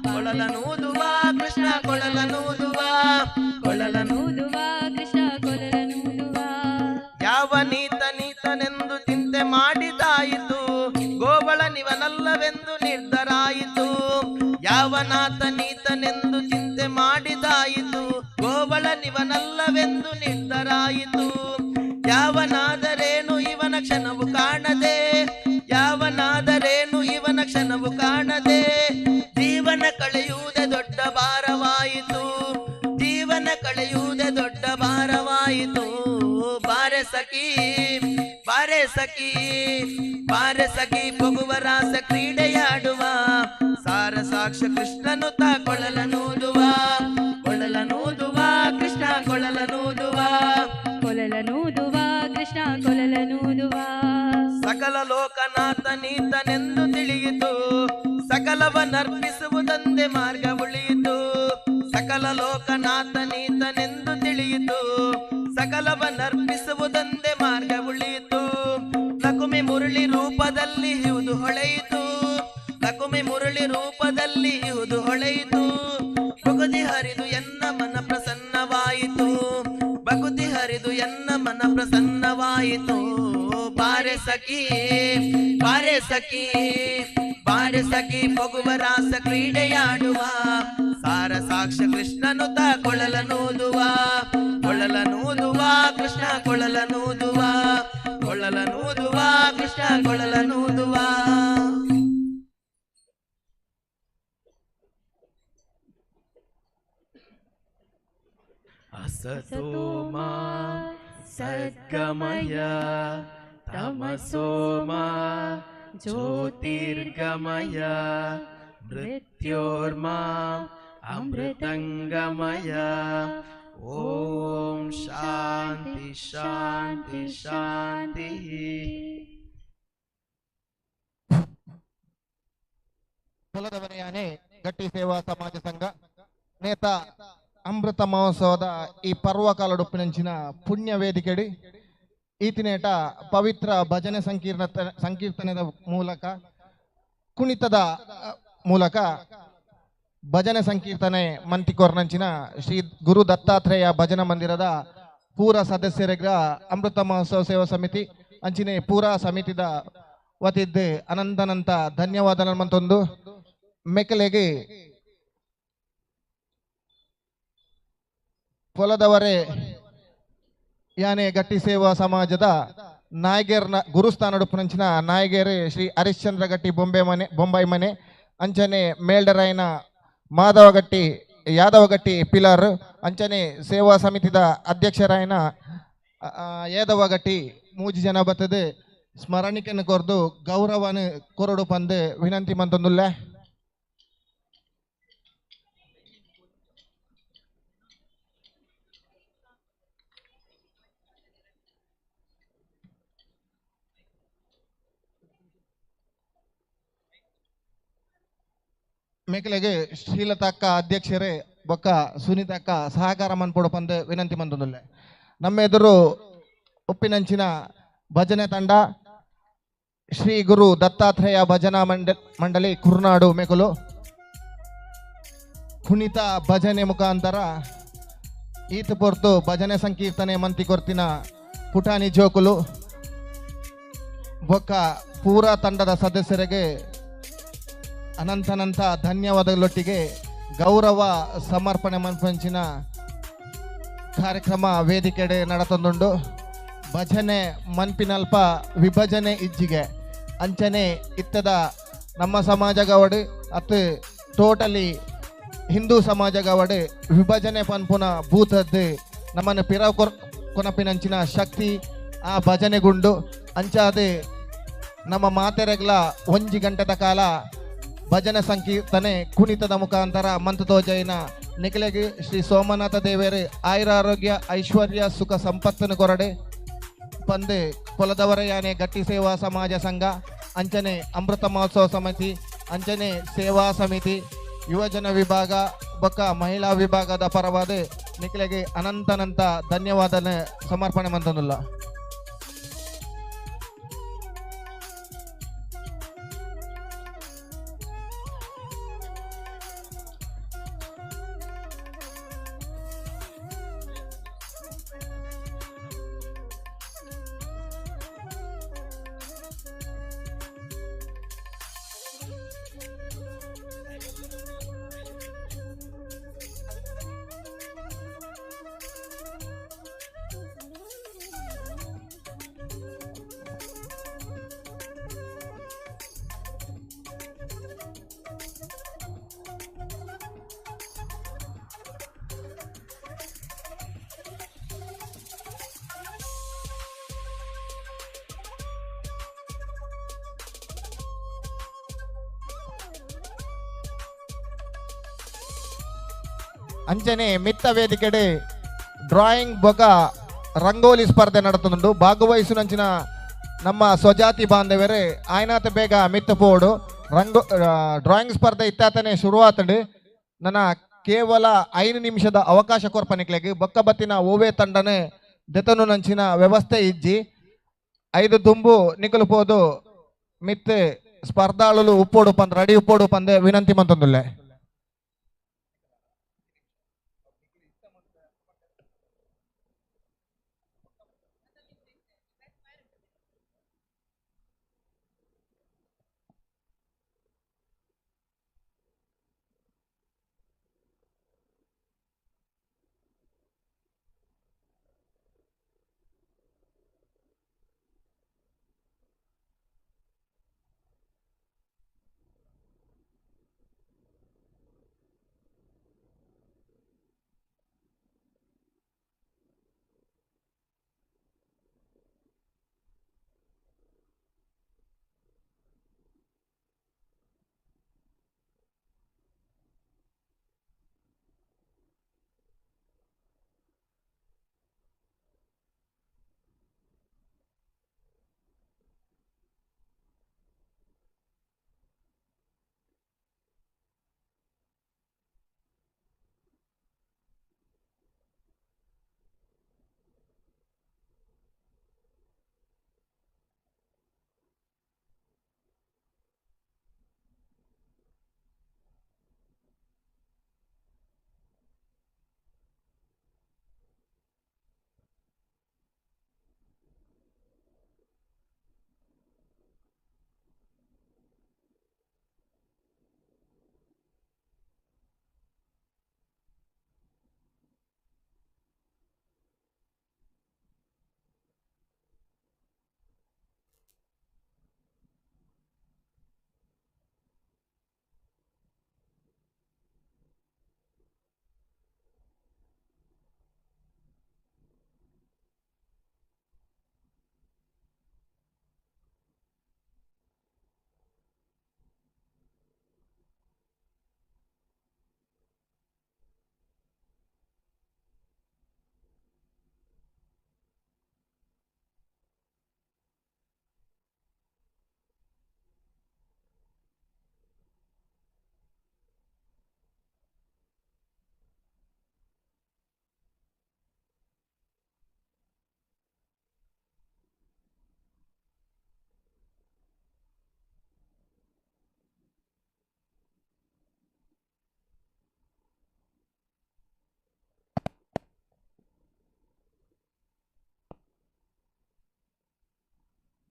ಕೊಳಲನೂದುವ ಕೃಷ್ಣ ಕೊಳಲನೂದುವ, ಕೊಳಲನೂದುವ ಕೃಷ್ಣ ಕೊಳಲನೂದುವ. ಯಾವ ನೀತ ನೀತನೆಂದು ಚಿಂತೆ ಮಾಡಿದಾಯಿತು, ಗೋವಳ ನಿವನಲ್ಲವೆಂದು ನಿರ್ಧರಾಯಿತು. ಯಾವನಾತ ನೀತನೆಂದು ಚಿಂತೆ ಮಾಡಿದಾಯಿತು, ಗೋವಳ ನಿವನಲ್ಲವೆಂದು ನಿರ್ಧರಾಯಿತು. ಯಾವನಾದರೇನು ಇವನ ಕ್ಷಣವು ಕಾಣದೆ, ಯಾವನಾದರೇನು ಇವನ ಕ್ಷಣವು ಕಾಣದೆ, ಜೀವನ ಕಳೆಯುವುದೇ ದೊಡ್ಡ ಭಾರವಾಯಿತು, ಜೀವನ ಕಳೆಯುವುದೇ ದೊಡ್ಡ ಭಾರವಾಯಿತು. ಬಾರೆ ಸಖಿ ಬಾರೆ ಸಖಿ ಬಾರೆ ಸಖಿ ಪೊಗುವ ರಾಸ ಕ್ರೀಡೆಯಾಡುವ, ಸಾರ ಸಾಕ್ಷ ಕೃಷ್ಣನು ತ ಕೊಳಲನೂದುವ, ಕೊಳಲನೂದುವ ಕೃಷ್ಣ ಕೊಳಲನೂದುವ, ಕೊಳಲನೂದುವ ಕೃಷ್ಣ ಕೊಳಲನೂದುವ. ಸಕಲ ಲೋಕನಾಥ ನೀತನೆಂದು ತಿಳಿಯಿತು, ಸಕಲವನ್ನರ್ಪಿಸುವುದಂದೇ ಮಾರ್ಗ ಉಳಿಯಿತು. ಸಕಲ ಲೋಕನಾಥ ನೀತನೆಂದು ತಿಳಿಯಿತು, ಸಕಲವನ್ನರ್ಪಿಸುವುದಂದೇ ಮಾರ್ಗ ಉಳಿಯಿತು. ಲಕುಮಿ ಮುರಳಿ ರೂಪದಲ್ಲಿ ಇಹುದು ಹೊಳೆಯಿತು, ಲಕುಮಿ ಮುರಳಿ ರೂಪದಲ್ಲಿ ಇಹುದು ಹೊಳೆಯಿತು. ಬಗುದಿ ಹರಿದು ಎನ್ನ ಮನ ಪ್ರಸನ್ನವಾಯಿತು, ಬಗುದಿ ಹರಿದು ಎನ್ನ ಮನ ಪ್ರಸನ್ನವಾಯಿತು. ಬಾರೆ ಸಖಿ ಬಾರೆ ಸಖಿ ಬಾರೆ ಸಖಿ ಪೊಗುವ ರಾಸ ಕ್ರೀಡೆಯಾಡುವ, ಸಾರ ಸಾಕ್ಷ ಕೃಷ್ಣನು ತ ಕೊಳಲನೂದುವ, ಕೊಳಲನೂದುವ ಕೃಷ್ಣ ಕೊಳಲನೂದುವ, ಕೊಳಲನೂದುವ ಕೃಷ್ಣ ಕೊಳಲನೂದುವ. ಅಸತೋ ಮಾ ಸದ್ಗಮಯ, ತಮಸೋ ಮಾ ಜ್ಯೋತಿರ್ಗಮಯ, ಮೃತ್ಯೋರ್ಮಾ ಅಮೃತಂಗಮಯ. ಓಂ ಶಾಂತಿ ಶಾಂತಿ ಶಾಂತಿ. ಕುಲದವನೆಯಾನೆ ಗಟ್ಟಿ ಸೇವಾ ಸಮಾಜ ಸಂಘ ನೇತ ಅಮೃತ ಮಹೋತ್ಸವದ ಈ ಪರ್ವಕಾಲಡುಪ್ಪಿನಂಚಿನ ಪುಣ್ಯ ವೇದಿಕೆಡಿ ಈತಿನೇಟ ಪವಿತ್ರ ಭಜನೆ ಸಂಕೀರ್ತನದ ಮೂಲಕ ಕುಣಿತದ ಮೂಲಕ ಭಜನೆ ಸಂಕೀರ್ತನೆ ಮಂತಿಕೋರ್ನಂಚಿನ ಶ್ರೀ ಗುರು ದತ್ತಾತ್ರೇಯ ಭಜನಾ ಮಂದಿರದ ಪೂರ ಸದಸ್ಯರಿಗ ಅಮೃತ ಮಹೋತ್ಸವ ಸೇವಾ ಸಮಿತಿ ಅಂಚಿನೆ ಪೂರಾ ಸಮಿತಿದ ವತಿದ್ದೆ ಅನಂತನಂತ ಧನ್ಯವಾದ ಮಂತೊಂದು ಮೆಕಲೆಗೆ ಪೊಲದವರೇ ಯಾನೆ ಗಟ್ಟಿ ಸೇವಾ ಸಮಾಜದ ನಾಯ್ಗೇರ್ನ ಗುರುಸ್ಥಾನಡುಪನಂಚಿನ ನಾಯ್ಗೇರೆ ಶ್ರೀ ಹರಿಶ್ಚಂದ್ರ ಗಟ್ಟಿ ಬೊಂಬೆ ಮನೆ ಬೊಂಬಾಯಿ ಮನೆ ಅಂಚನೆ ಮೇಲ್ಡರಾಯನ ಮಾಧವಗಟ್ಟಿ ಯಾದವಗಟ್ಟಿ ಪಿಲಾರ್ ಅಂಚನೆ ಸೇವಾ ಸಮಿತಿದ ಅಧ್ಯಕ್ಷರಾಯನ ಯಾದವಗಟ್ಟಿ ಮೂಜಿ ಜನ ಬತ್ತದೆ ಸ್ಮರಣಿಕೆಯನ್ನು ಕೊರ್ದು ಗೌರವನ ಕೊರಡು ಪಂದು ವಿನಂತಿ ಮಂತೊಂದುಲ್ಲೆ. ಮೇಕಲೆಗೆ ಶ್ರೀಲತಾಕ್ಕ ಅಧ್ಯಕ್ಷರೇ ಬೊಕ್ಕ ಸುನೀತಕ್ಕ ಸಹಕಾರ ಮನ್ಪೊಡು ಪಂದು ವಿನಂತಿ ಮಂತೊಂದುಲ್ಲೆ. ನಮ್ಮ ಎದುರು ಉಪ್ಪಿನಂಚಿನ ಭಜನೆ ತಂಡ ಶ್ರೀ ಗುರು ದತ್ತಾತ್ರೇಯ ಭಜನಾ ಮಂಡಳಿ ಕುರ್ನಾಡು ಮೇಕಲು ಕುಣಿತ ಭಜನೆ ಮುಖಾಂತರ ಈತ ಪೊರ್ತು ಭಜನೆ ಸಂಕೀರ್ತನೆ ಮಂತಿ ಕೊರ್ತಿನ ಪುಟಾಣಿ ಜೋಕುಲು ಬೊಕ್ಕ ಪೂರಾ ತಂಡದ ಸದಸ್ಯರಿಗೆ ಅನಂತನಂತ ಧನ್ಯವಾದಗಳೊಟ್ಟಿಗೆ ಗೌರವ ಸಮರ್ಪಣೆ ಮನ್ಪಂಚಿನ ಕಾರ್ಯಕ್ರಮ ವೇದಿಕೆಡೆ ನಡತೊಂದುಂಡು. ಭಜನೆ ಮನ್ಪಿನಲ್ಪ ವಿಭಜನೆ ಇಜ್ಜಿಗೆ ಅಂಚನೆ ಇತ್ತದ ನಮ್ಮ ಸಮಾಜಗವಡು ಅತ್ತು ಟೋಟಲಿ ಹಿಂದೂ ಸಮಾಜಗವಡು ವಿಭಜನೆ ಪನ್ಪುನ ಭೂತದ್ದು ನಮ್ಮನ್ನು ಪಿರ ಕೊನಪಿನಂಚಿನ ಶಕ್ತಿ ಆ ಭಜನೆಗುಂಡು. ಅಂಚಾದೆ ನಮ್ಮ ಮಾತೆರೆಗ್ಲ ಒಂಜಿ ಗಂಟೆದ ಕಾಲ ಭಜನೆ ಸಂಕೀರ್ತನೆ ಕುಣಿತದ ಮುಖಾಂತರ ಮಂತತೋಜೈನ ನಿಖಲೆಗೆ ಶ್ರೀ ಸೋಮನಾಥ ದೇವರೇ ಆಯುರಾರೋಗ್ಯ ಐಶ್ವರ್ಯ ಸುಖ ಸಂಪತ್ತನ್ನು ಕೊರಡೆ. ಪಂದೆ ಕೊಲದವರಯಾನೆ ಗಟ್ಟಿ ಸೇವಾ ಸಮಾಜ ಸಂಘ ಅಂಚನೆ ಅಮೃತ ಮಹೋತ್ಸವ ಸಮಿತಿ ಅಂಚನೆ ಸೇವಾ ಸಮಿತಿ ಯುವಜನ ವಿಭಾಗ ಬೊಕ್ಕ ಮಹಿಳಾ ವಿಭಾಗದ ಪರವಾದ ನಿಖಲೆಗೆ ಅನಂತನಂತ ಧನ್ಯವಾದನೆ ಸಮರ್ಪಣೆ ಮಂತಂದುಲ್ಲ. ಅಂಚನೆ ಮಿತ್ತ ವೇದಿಕೆಡೆ ಡ್ರಾಯಿಂಗ್ ಬೊಕ ರಂಗೋಲಿ ಸ್ಪರ್ಧೆ ನಡತುಂಡು. ಭಾಗವಹಿಸುನಂಚಿನ ನಮ್ಮ ಸ್ವಜಾತಿ ಬಾಂಧವರೇ ಆಯ್ನಾತ ಬೇಗ ಮಿತ್ತ ಪೋಡು. ಡ್ರಾಯಿಂಗ್ ಸ್ಪರ್ಧೆ ಇತ್ತಾತನೆ ಶುರುವಾತಂಡು. ನನ್ನ ಕೇವಲ 5 ನಿಮಿಷದ ಅವಕಾಶ ಕೊರ್ಪನಿಕ್ಲೆಗ್ ಬೊಕ್ಕ ಬತ್ತಿನ ಓವೇ ತಂಡನೆ ದೆತನು ನಂಚಿನ ವ್ಯವಸ್ಥೆ ಇಜ್ಜಿ. 5 ದುಂಬು ನಿಕಲು ಪೋದು ಮಿತ್ತೆ ಸ್ಪರ್ಧಾಳುಲು ಉಪ್ಪೋಡು ಪಂದ್ ರೆಡಿ ಉಪ್ಪೋಡು ಪಂದೆ ವಿನಂತಿ ಮಂತಂದುಲ್ಲೆ.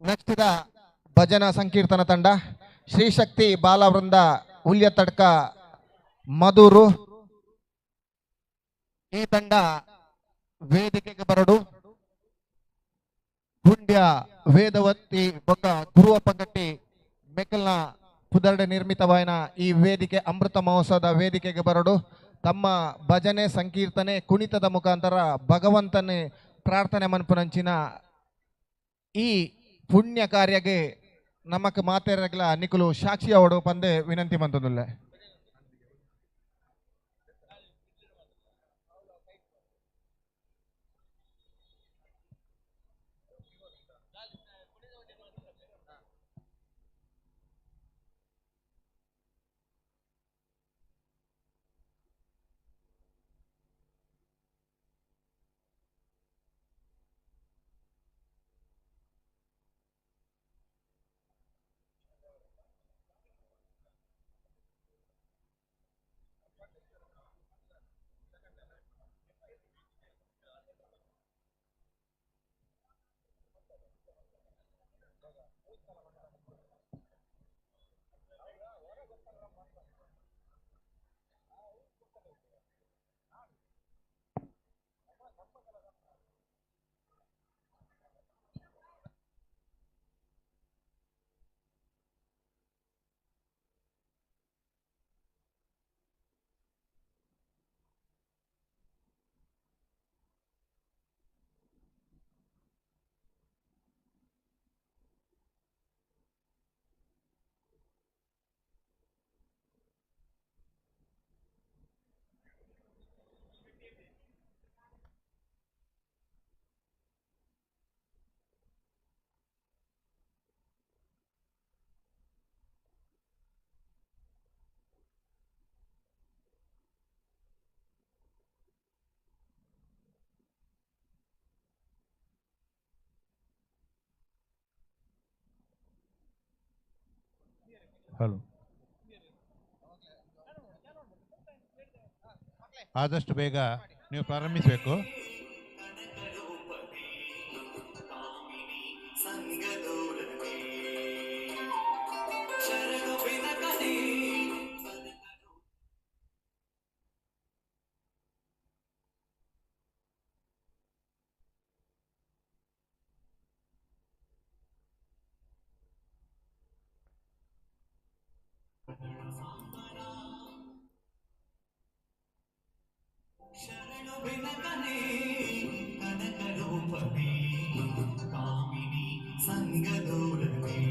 ನೆಕ್ಸ್ಟ್ ಇದ ಭಜನಾ ಸಂಕೀರ್ತನ ತಂಡ ಶ್ರೀಶಕ್ತಿ ಬಾಲವೃಂದ ಹುಲ್ಯತಡ್ಕ ಮಧೂರು. ಈ ತಂಡ ವೇದಿಕೆಗೆ ಬರಡು. ಗುಂಡ್ಯ ವೇದವತಿ ಬೊಕ್ಕ ಗುರುವಪ್ಪಗಟ್ಟಿ ಮೆಕ್ಕಲ್ನ ಪುದರ್ಡೆ ನಿರ್ಮಿತವಾಯಿನ ಈ ವೇದಿಕೆ ಅಮೃತ ಮಹೋತ್ಸವದ ವೇದಿಕೆಗೆ ಬರಡು. ತಮ್ಮ ಭಜನೆ ಸಂಕೀರ್ತನೆ ಕುಣಿತದ ಮುಖಾಂತರ ಭಗವಂತನೇ ಪ್ರಾರ್ಥನೆ ಮನ್ಪುನಂಚಿನ ಈ ಪುಣ್ಯ ಕಾರ್ಯಗೆ ನಮಕ್ ಮಾತೆರಗ್ಲ ನಿಕುಲು ಸಾಕ್ಷಿ ಅವಡು ಪಂದೆ ವಿನಂತಿ ಮಂತುದುಲ್ಲೆ. ಹಲೋ. ಆದಷ್ಟು ಬೇಗ ನೀವು ಪ್ರಾರಂಭಿಸಬೇಕು. ಕನಕರೂಪದೇ ಕಾಮಿನಿ ಸಂಗದೊಡನೆ.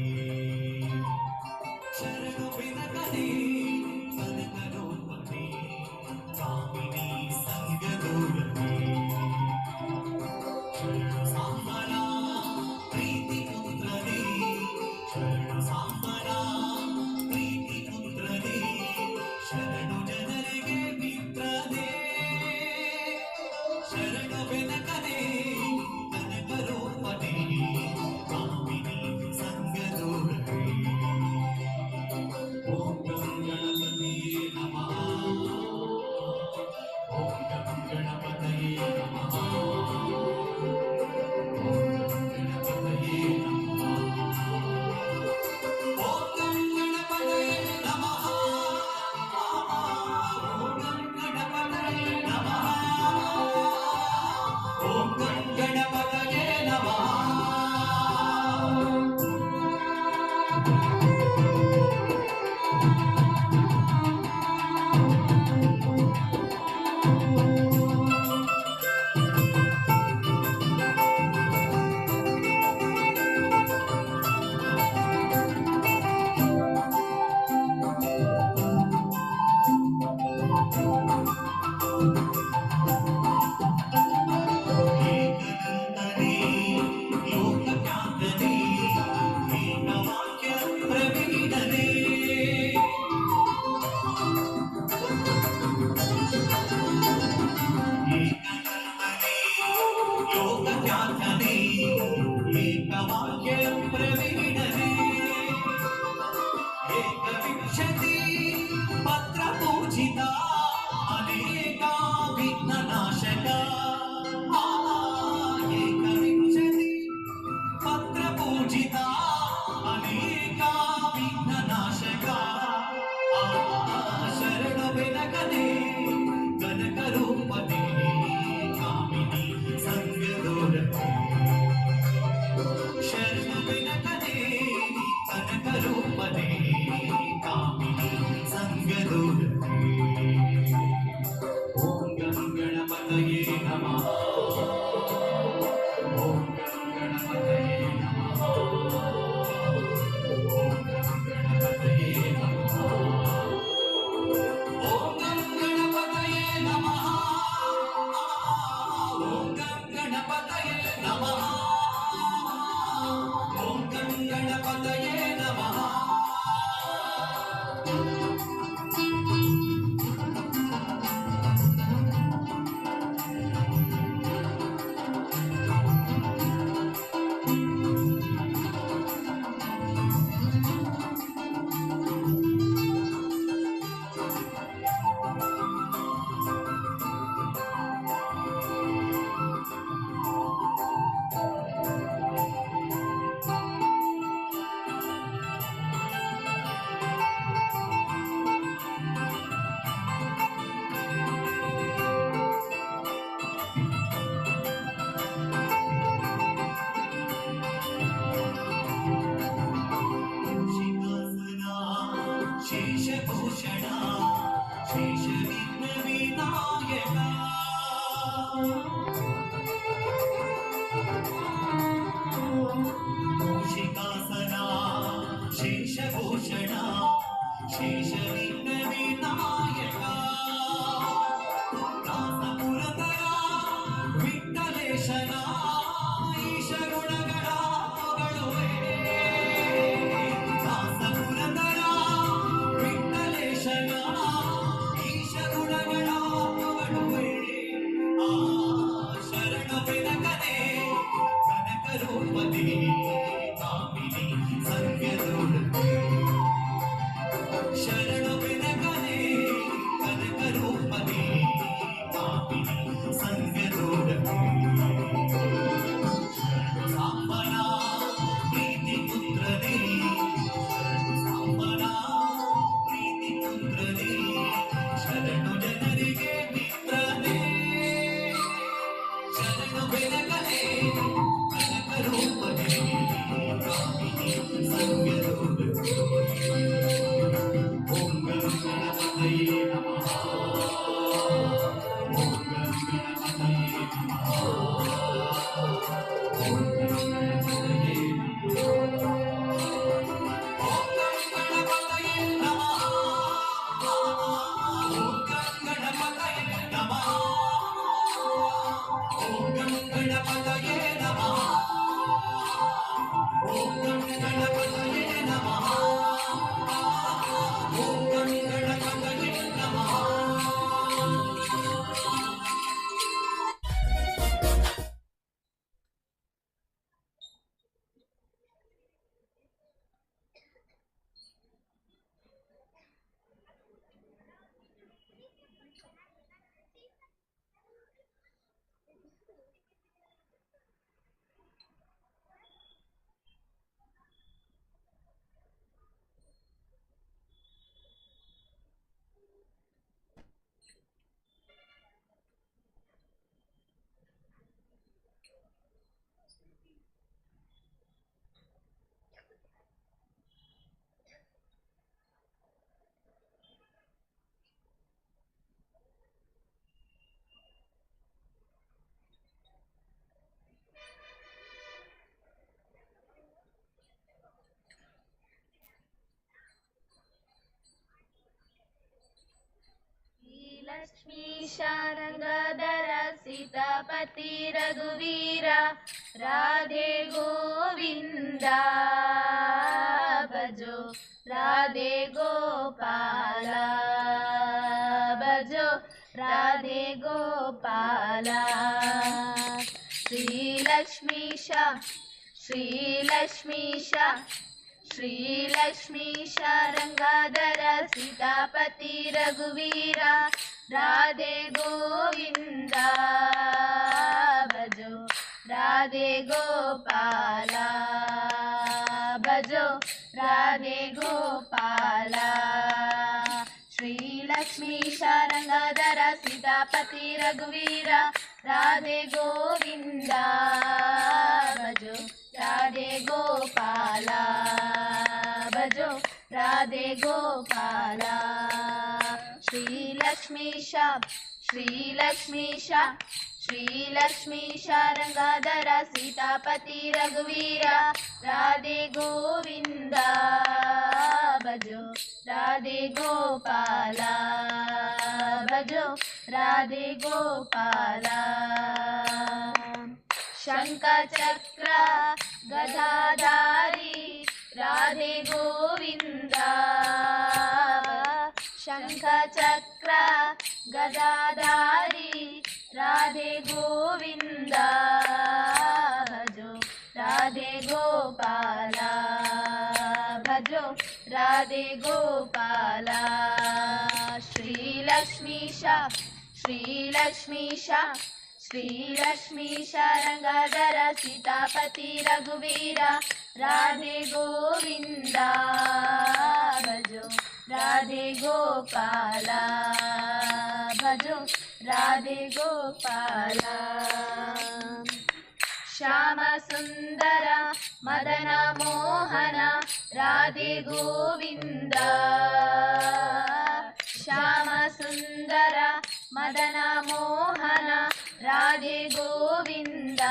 लक्ष्मी शारङ्गधर सीतापति रघुवीर राधे गोविन्द भजो राधे गोपाल भजो राधे गोपाल। श्रीलक्ष्मीश श्रीलक्ष्मीश श्रीलक्ष्मी शारङ्गाधर सीतापति रघुवीर राधे गोविन्द भजो राधे गोपाल भजो राधे गोपाल। श्रीलक्ष्मी शारङ्गाधर सीतापति रघुवीर राधे गोविन्द भजो राधे गोपाल भजो राधे गोपाल। श्रीलक्ष्मीश श्रीलक्ष्मीश श्रीलक्ष्मी शारङ्गाधर सीतापति रघुवीर राधे गोविन्द भजो राधे गोपाल भजो राधे गोपाल। शङ्खचक्र गदाधारी राधे गोविन्द शङ्खचक्र गदाधारी राधे गोविन्द भजो राधे गोपाल भजो राधे गोपाल। श्रीलक्ष्मीश श्रीलक्ष्मीश श्रीलक्ष्मी शारङ्गाधर सीतापति रघुवीर राधे गोविन्द भजो राधे गोपाल भजो राधे गोपाल। श्याम सुन्दर मदन मोहन राधे गोविन्द श्याम सुन्दर मदन मोहन राधे गोविन्द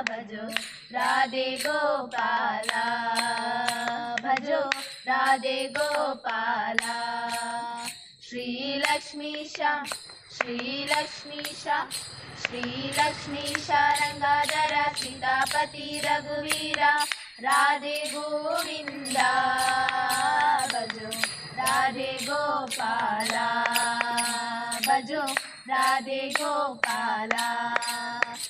भजो राधे गोपाल भजो राधे गोपाल। श्रीलक्ष्मीश श्रीलक्ष्मीश श्रीलक्ष्मी शारङ्गाधर सीतापति रघुवीर राधे गोविन्द भजो राधे गोपाल भजो राधे गोपाल।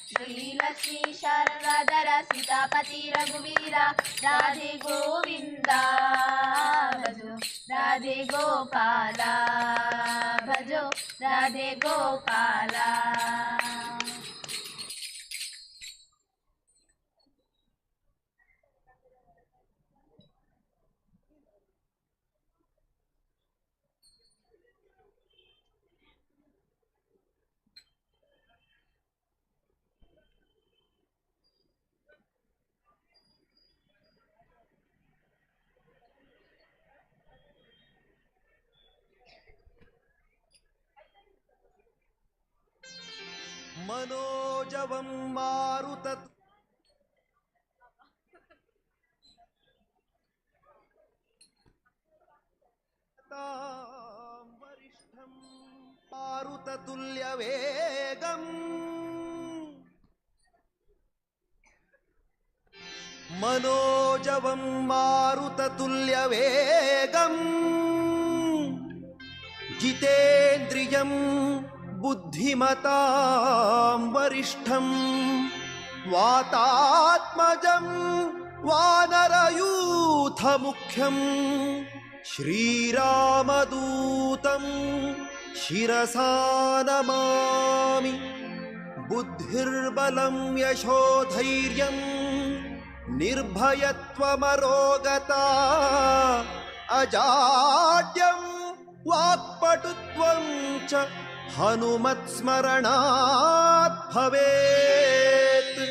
श्रीलक्ष्मी शारङ्गाधर सीतापति रघुवीर राधे गोविन्द भजो राधे गोपाल भजो राधे गोपाल। ಮನೋಜವಂ ಮಾರುತ ವರಿಷ್ಠಂ ಮಾರುತತುಲ್ಯ ವೇಗಂ ಮನೋಜವಂ ಮಾರುತತುಲ್ಯ ವೇಗಂ ಜಿತೇಂದ್ರಿಯಂ ಬುದ್ಧಿಮತಾಂ ವರಿಷ್ಠಂ ವಾತಾತ್ಮಜಂ ವಾನರಯೂಥ ಮುಖ್ಯಂ ಶ್ರೀರಾಮದೂತಂ ಶಿರಸಾ ನಮಾಮಿ. ಬುದ್ಧಿರ್ಬಲಂ ಯಶೋಧೈರ್ಯಂ ನಿರ್ಭಯತ್ವಮರೋಗತಾ ಅಜಾಡ್ಯಂ ವಾಕ್ಪಟುತ್ವಂ ಚ ಹನುಮತ್ಸ್ಮರಣಾತ್ ಭವೇತ್.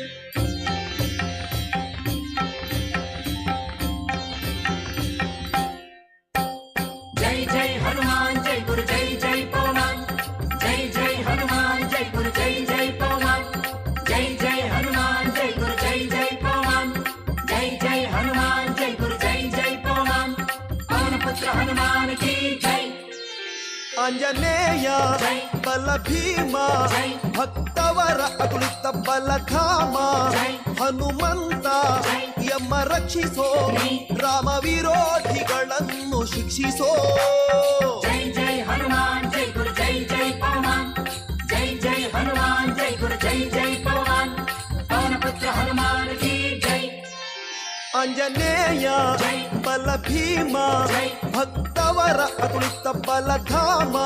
ಜೈ ಜೈ ಹನುಮಾನ್ ಜೈ ಗುರು ಜೈ ಜೈ ಪವಮಾನ್ ಜೈ ಜೈ ಹನುಮಾನ್ ಜೈ ಗುರು ಜೈ ಜೈ ಪವಮಾನ್ ಜೈ ಜೈ ಹನುಮಾನ್ ಜೈ ಗುರು ಜೈ ಜೈ ಪವಮಾನ್ ಜೈ ಜೈ ಹನುಮಾನ್ ಜೈ ಗುರು ಜೈ ಜೈ ಪವಮಾನ್ ಪವನಪುತ್ರ ಹನುಮಾನ್ ಕಿ ಜೈ. ಆಂಜನೇಯ ಬಲ ಭೀಮ ಭಕ್ತವರ ಅತುಲಿತ ಬಲಧಾಮ ಹನುಮಂತ ಯಮ ರಕ್ಷಿಸೋ ರಾಮ ವಿರೋಧಿಗಳನ್ನು ಶಿಕ್ಷಿಸೋ. ಜೈ ಜೈ ಹನುಮಾನ್ ಜೈ ಗುರು ಜೈ ಜೈ ಪವಮಾನ್ ಜೈ ಜೈ ಹನುಮಾನ್ ಜೈ ಗುರು ಜೈ ಜೈ ಪವಮಾನ್ ಪವನಪುತ್ರ ಹನುಮಾನ್ ಕಿ ಜೈ. ಆಂಜನೇಯ ಬಲ ಭೀಮ ಭಕ್ತವರ ಅತುಲಿತ ಬಲಧಾಮ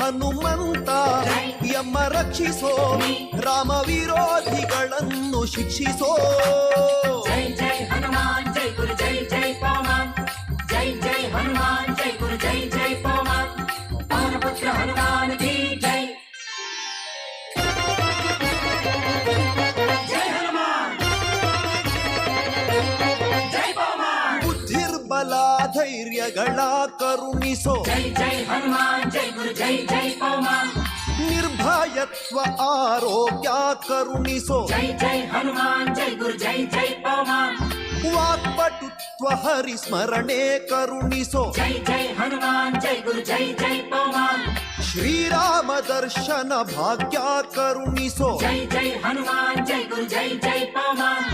ಹನುಮಂತ ಯಮ ರಕ್ಷಿಸೋ ರಾಮ ವಿರೋಧಿಗಳನ್ನು ಶಿಕ್ಷಿಸೋ. ಜೈ ಜೈ ಹನುಮಾನ್ ಜೈ ಗುರು ಜೈ ಜೈ ಪವಮಾನ್ ಜೈ ಜೈ ಹನುಮಾನ್ ಜೈ ಗುರು ಜೈ ಜೈ ಪವಮಾನ್ ಪವನಪುತ್ರ ಹನುಮಾನ್ ಕಿ ಜೈ. ಜೈ ಹನುಮಾನ್ ಜೈ ಪವಮಾನ್. ಬುದ್ಧಿರ್ಬಲ ಧೈರ್ಯಗಳ ಕರುಣಿಸೋ ಜೈ ಜೈ ಹನುಮಾನ್ ಜೈ ಗುರು ಜೈ ಜೈ ಪವಮಾನ್ ನಿರ್ಭಯತ್ವ ಆರೋಗ್ಯ ಕರುಣಿಸೋ ಜೈ ಜೈ ಹನುಮಾನ್ ಜೈ ಗುರು ಜೈ ಜೈ ಪವಮಾನ್ ವಾಕ್ಪಟುತ್ವ ಹರಿಸ್ಮರಣೆ ಕರುಣಿಸೋ ಜೈ ಜೈ ಹನುಮಾನ್ ಜೈ ಗುರು ಜೈ ಜೈ ಪವಮಾನ್ ಶ್ರೀರಾಮ ದರ್ಶನ ಭಾಗ್ಯ ಕರುಣಿಸೋ ಜೈ ಜೈ ಹನುಮಾನ್ ಜೈ ಗುರು ಜೈ ಜೈ ಪವಮಾನ್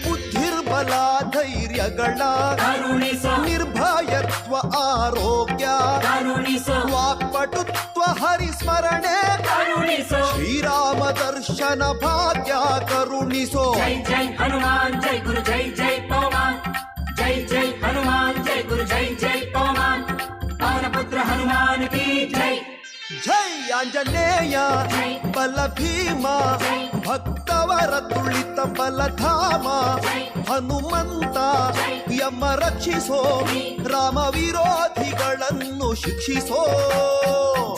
ಬುದ್ಧಿರ್ಬಲ ಧೈರ್ಯಗಳ ಕರುಣಿಸೋ ನಿರ್ಭಯತ್ವ ಆರೋಗ್ಯ ಕರುಣಿಸೋ ವಾಕ್ಪಟುತ್ವ ಹರಿಸ್ಮರಣೆ ಕರುಣಿಸೋ ಶ್ರೀರಾಮ ದರ್ಶನ ಭಾಗ್ಯ ಕರುಣಿಸೋ. ಜೈ ಜೈ ಹನುಮಾನ್ ಜೈ ಗುರು ಜೈ ಜೈ ಪವಮಾನ್ ಜೈ ಜೈ ಹನುಮಾನ್ ಜೈ ಗುರು ಜೈ ಜೈ ಪವಮಾನ್ ಪವನಪುತ್ರ ಹನುಮಾನ್ ಕಿ ಜೈ. ಜೈ ಆಂಜನೇಯ ಬಲ ಭೀಮ ಭಕ್ತವರ ತುಳಿತ ಬಲಧಾಮ ಹನುಮಂತ ಯಮ ರಕ್ಷಿಸೋ ರಾಮ ವಿರೋಧಿಗಳನ್ನು ಶಿಕ್ಷಿಸೋ.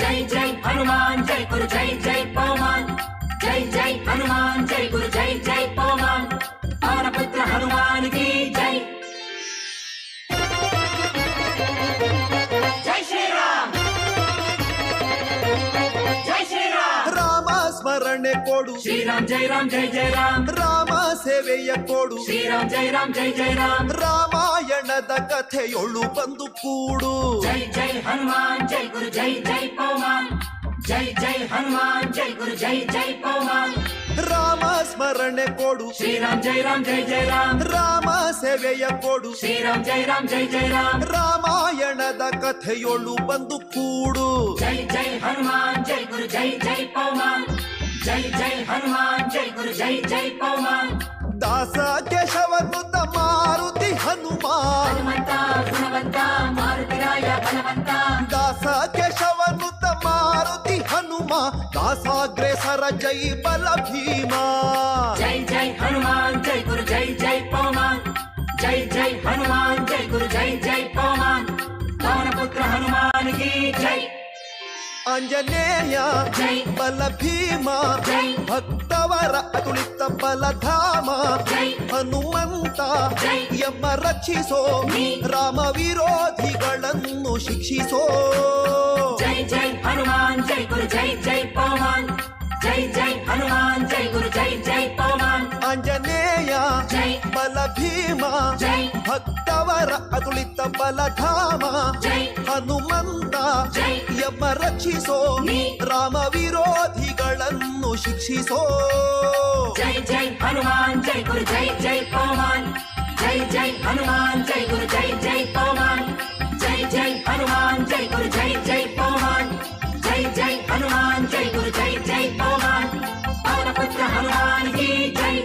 ಜೈ ಜೈ ಹನುಮಾನ್ ಜೈ ಗುರು ಜೈ ಜೈ ಪವಮಾನ್ ಜೈ ಜೈ ಹನುಮಾನ್ ಜೈ ಗುರು ಜೈ ಜೈ ಪವಮಾನ್ ಪವನಪುತ್ರ ಹನುಮಾನ್ ಕಿ ಜೈ. ಜೈ ಶ್ರೀರಾಮ್ ಜೈ ಶ್ರೀರಾಮ್. ರಾಮ ಸ್ಮರಣೆ ಕೊಡು ಶ್ರೀರಾಮ್ ಜೈ ರಾಮ್ ಜೈ ಜೈ ರಾಮ್ ರಾಮ ಸೇವೆಯ ಕೊಡು ಶ್ರೀರಾಮ್ ಜೈ ರಾಮ್ ಜೈ ಜೈ ರಾಮ್ ರಾಮಾಯಣದ ಕಥೆಯೊಳು ಬಂದು ಕೂಡು. ಜೈ ಜೈ ಹನುಮಾನ್ ಜೈ ಗುರು ಜೈ ಜೈ ಪವಮಾನ್ ಜೈ ಜೈ ಹನುಮಾನ್ ಜೈ ಗುರು ಜೈ ಜೈ ಪವಮಾನ್ ರಾಮ ಸ್ಮರಣೆ ಕೊಡು ಶ್ರೀರಾಮ್ ಜೈ ರಾಮ್ ಜೈ ಜೈ ರಾಮ್ ರಾಮ ಸೇವೆಯ ಕೊಡು ಶ್ರೀರಾಮ್ ಜೈ ರಾಮ್ ಜೈ ಜೈ ರಾಮ್ ರಾಮಾಯಣದ ಕಥೆಯೊಳು ಬಂದು ಕೂಡು. ಜೈ ಜೈ ಹನುಮಾನ್ ಜೈ ಗುರು ಜೈ ಜೈ ಪವಮಾನ್ ಜೈ ಜೈ ಹನುಮಾನ್ ಜೈ ಗುರು ಜೈ ಜೈ ಪವಮಾನ್ ದಾಸ ಕೇಶವನುತ ಮಾರುತಿ ಹನುಮಾನ್ ಹನುಮಂತ ಗುಣವಂತ ಮಾರುತಿರಾಯ ಬಲವಂತ ದಾಸ ಕೇಶವನುತ ಮಾರುತಿ ಹನುಮ ದಾಸಾಗ್ರೇಸರ ಜೈ ಬಲ ಭೀಮ ಜೈ ಜೈ ಹನುಮಾನ್ ಜೈ ಗುರು ಜೈ ಜೈ ಪವಮಾನ್ ಜೈ ಜೈ ಹನುಮಾನ್ ಜೈ ಗುರು ಜೈ ಜೈ ಪವಮಾನ್ ಪವನಪುತ್ರ ಹನುಮಾನ್ ಕಿ ಜೈ. ಆಂಜನೇಯ ಜೈ ಬಲ ಭೀಮ ಜೈ ಭಕ್ತವರ ಅತುಳಿತ ಬಲಧಾಮ ಜೈ ಹನುಮಂತ ಜೈ ಯಮ ರಕ್ಷಿಸೋ ರಾಮ ವಿರೋಧಿಗಳನ್ನು ಶಿಕ್ಷಿಸೋ. ಜೈ ಜೈ ಹನುಮಾನ್ ಜೈ ಗುರು ಜೈ ಜೈ ಪವಮಾನ್ ಜೈ ಜೈ ಜೈ ಹನುಮಾನ್ ಜೈ ಗುರು ಜೈ ಜೈ ಪವಮಾನ್ ಆಂಜನೇಯ ಜೈ ಬಲ ಭೀಮ ಜೈ ಭಕ್ತವರ ಅತುಳಿತ ಬಲಧಾಮ ಜೈ ಹನುಮಂತ ಜೈ ಯಮ ರಕ್ಷಿಸೋ ನೀ ರಾಮ ವಿರೋಧಿಗಳನ್ನು ಶಿಕ್ಷಿಸೋ. ಜೈ ಜೈ ಹನುಮಾನ್ ಜೈ ಗುರು ಜೈ ಜೈ ಪವಮಾನ್ ಜೈ ಜೈ ಹನುಮಾನ್ ಜೈ ಗುರು ಜೈ ಜೈ ಪವಮಾನ್ ಜೈ ಜೈ ಹನುಮಾನ್ ಜೈ ಗುರು ಜೈ ಜೈ ಪವಮಾನ್ ಜೈ ಜೈ ಹನುಮಾನ್ ಜೈ ಗುರು ಜೈ ಜೈ ಪವಮಾನ್ ಪವನಪುತ್ರ ಹನುಮಾನ್ ಕಿ ಜೈ.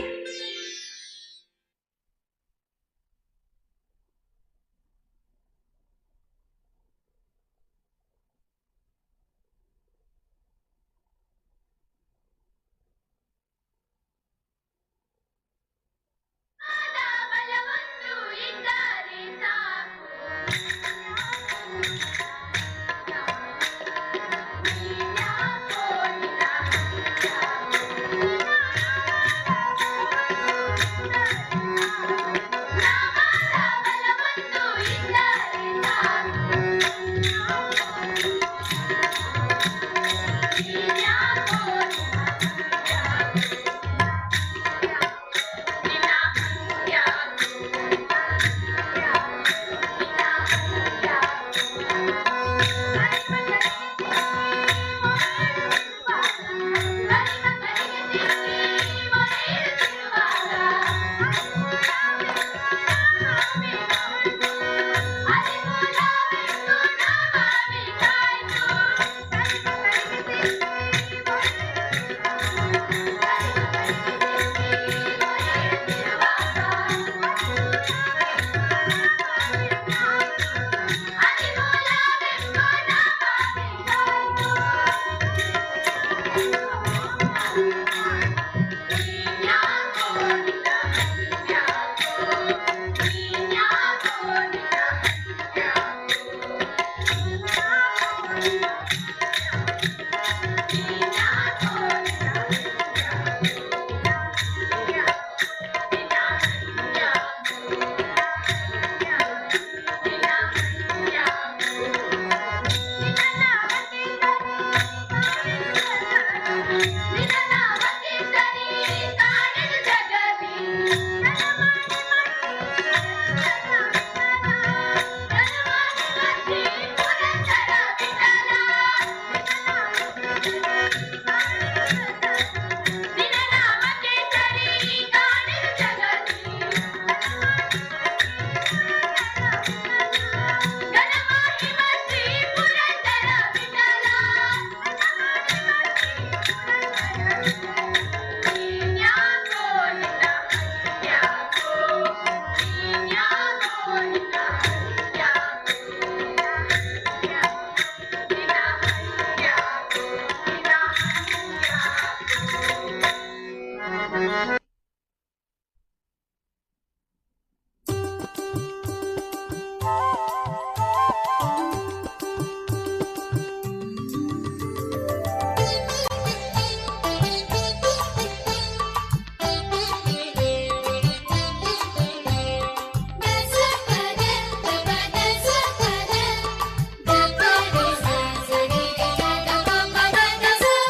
ಬಲವೊಂದು ಇದ್ದರೆ ಸಾಕು. ನೀನ್ಯಾಕೋ ನಿನ್ನ ರಾಮನ ಬಲವೊಂದು ಇದ್ದರೆ ಸಾಕು. ನೀನ್ಯಾಕೋ ನಿನ್ನ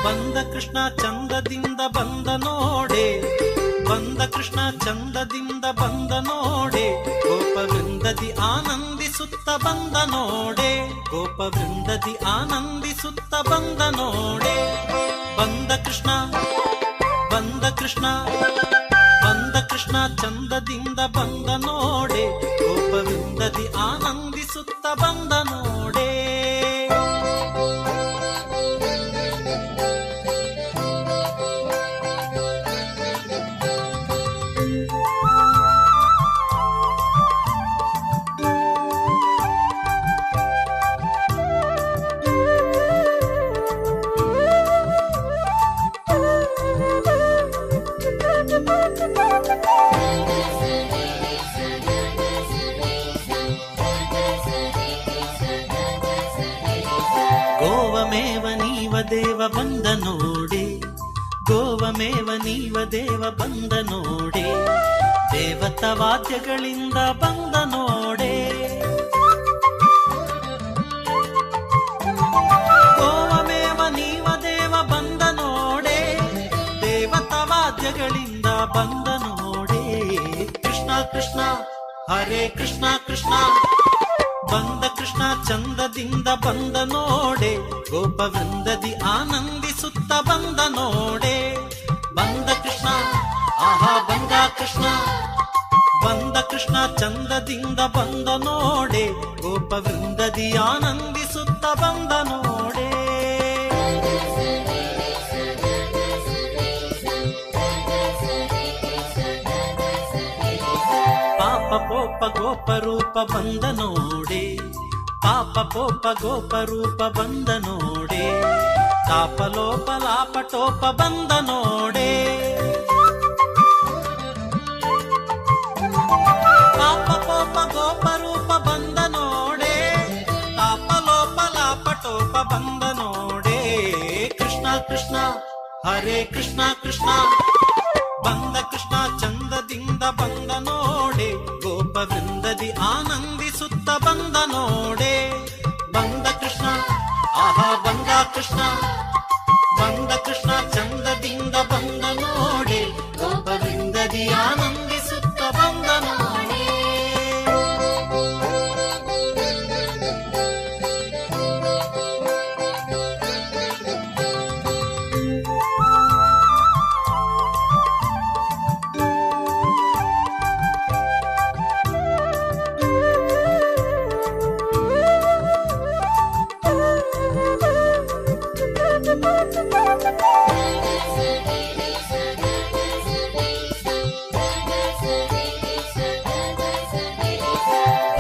ಬಂದ ಕೃಷ್ಣ ಚಂದದಿಂದ ಬಂದ ನೋಡೆ, ಬಂದ ಕೃಷ್ಣ ಚಂದದಿಂದ ಬಂದ ನೋಡೆ, ಗೋಪವೃಂದದಿ ಆನಂದಿಸುತ್ತ ಬಂದ ನೋಡೆ, ಗೋಪವೃಂದದಿ ಆನಂದಿಸುತ್ತ ಬಂದ ನೋಡೆ. ಬಂದ ಕೃಷ್ಣ ಬಂದ ಕೃಷ್ಣ ಬಂದ ಕೃಷ್ಣ ಚಂದದಿಂದ ಬಂದ ನೋಡೆ, ಗೋಪವೃಂದದಿ ಆನಂದಿಸುತ್ತ ಬಂದ ನೋಡೆ. ಗೋವಮೇವ ನೀವ ದೇವ ಬಂದ ನೋಡೆ, ಗೋವಮೇವ ನೀವ ದೇವ ಬಂದ ನೋಡೆ, ದೇವತ ವಾದ್ಯಗಳಿಂದ ಬಂದ ನೋಡೆ. ಗೋವಮೇವ ನೀವ ದೇವ ಬಂದ ನೋಡೆ, ಹರೇ ಕೃಷ್ಣ ಕೃಷ್ಣ. ಬಂದ ಕೃಷ್ಣ ಚಂದದಿಂದ ಬಂದ ನೋಡೆ, ಗೋಪವೃಂದದಿ ಆನಂದಿಸುತ್ತ ಬಂದ ನೋಡೆ. ಬಂದ ಕೃಷ್ಣ ಆಹಾ ಬಂದ ಕೃಷ್ಣ, ಬಂದ ಕೃಷ್ಣ ಚಂದದಿಂದ ಬಂದ ನೋಡೆ, ಗೋಪವೃಂದದಿ ಆನಂದಿಸುತ್ತ ಬಂದ ನೋಡೆ. ಪಾಪ ಪೋಪ ಗೋಪರೂಪ ಬಂದ ನೋಡೆ, ಪಾಪ ಪೋಪ ಗೋಪರೂಪ ಬಂದ ನೋಡೆ, ತಾಪಲೋಪ ಲಾಪಟೋಪ ಬಂದ ನೋಡೆ. ಪಾಪ ಪೋಪ ಗೋಪರೂಪ ಬಂದ ನೋಡೆ, ತಾಪಲೋಪ ಲಾಪಟೋಪ ಬಂದ ನೋಡೆ. ಕೃಷ್ಣ ಕೃಷ್ಣ ಹರೇ ಕೃಷ್ಣ ಕೃಷ್ಣ. ಬಂದ ಕೃಷ್ಣ ಚಂದದಿಂದ ಬಂದ ನೋಡೆ, ಗೋಪವೃಂದದಿ ಆನಂದಿಸುತ್ತ ಬಂದ ನೋಡೆ. ಬಂದ ಕೃಷ್ಣ ಆಹಾ ಬಂದ ಕೃಷ್ಣ, ಬಂದ ಕೃಷ್ಣ ಚಂದದಿಂದ ಬಂದ ನೋಡೆ, ಗೋಪವೃಂದದಿ ಆನಂದಿಸುತ್ತ ಬಂದ ನೋಡೆ.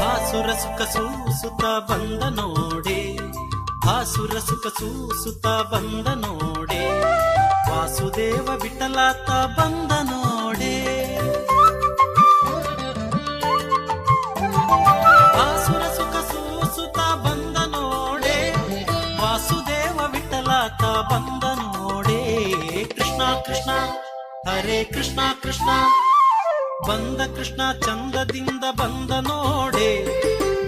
ಭಾಸುರ ಸುಖ ಸೂಸುತ್ತ ಬಂದ ನೋಡೆ, ಭಾಸುರ ಸುಖ ಸೂಸುತ್ತ ಬಂದ ನೋಡೆ, ವಾಸುದೇವ ವಿಠಲಾತ ಬಂದ ನೋಡೆ. ಭಾಸುರ ಸುಖ ಸೂಸುತ್ತ ಬಂದ ನೋಡೆ, ವಾಸುದೇವ ವಿಠಲಾತ ಬಂದ ನೋಡೆ. ಕೃಷ್ಣ ಕೃಷ್ಣ ಹರೇ ಕೃಷ್ಣ ಕೃಷ್ಣ. ಬಂದ ಕೃಷ್ಣ ಚಂದದಿಂದ ಬಂದ ನೋಡೆ,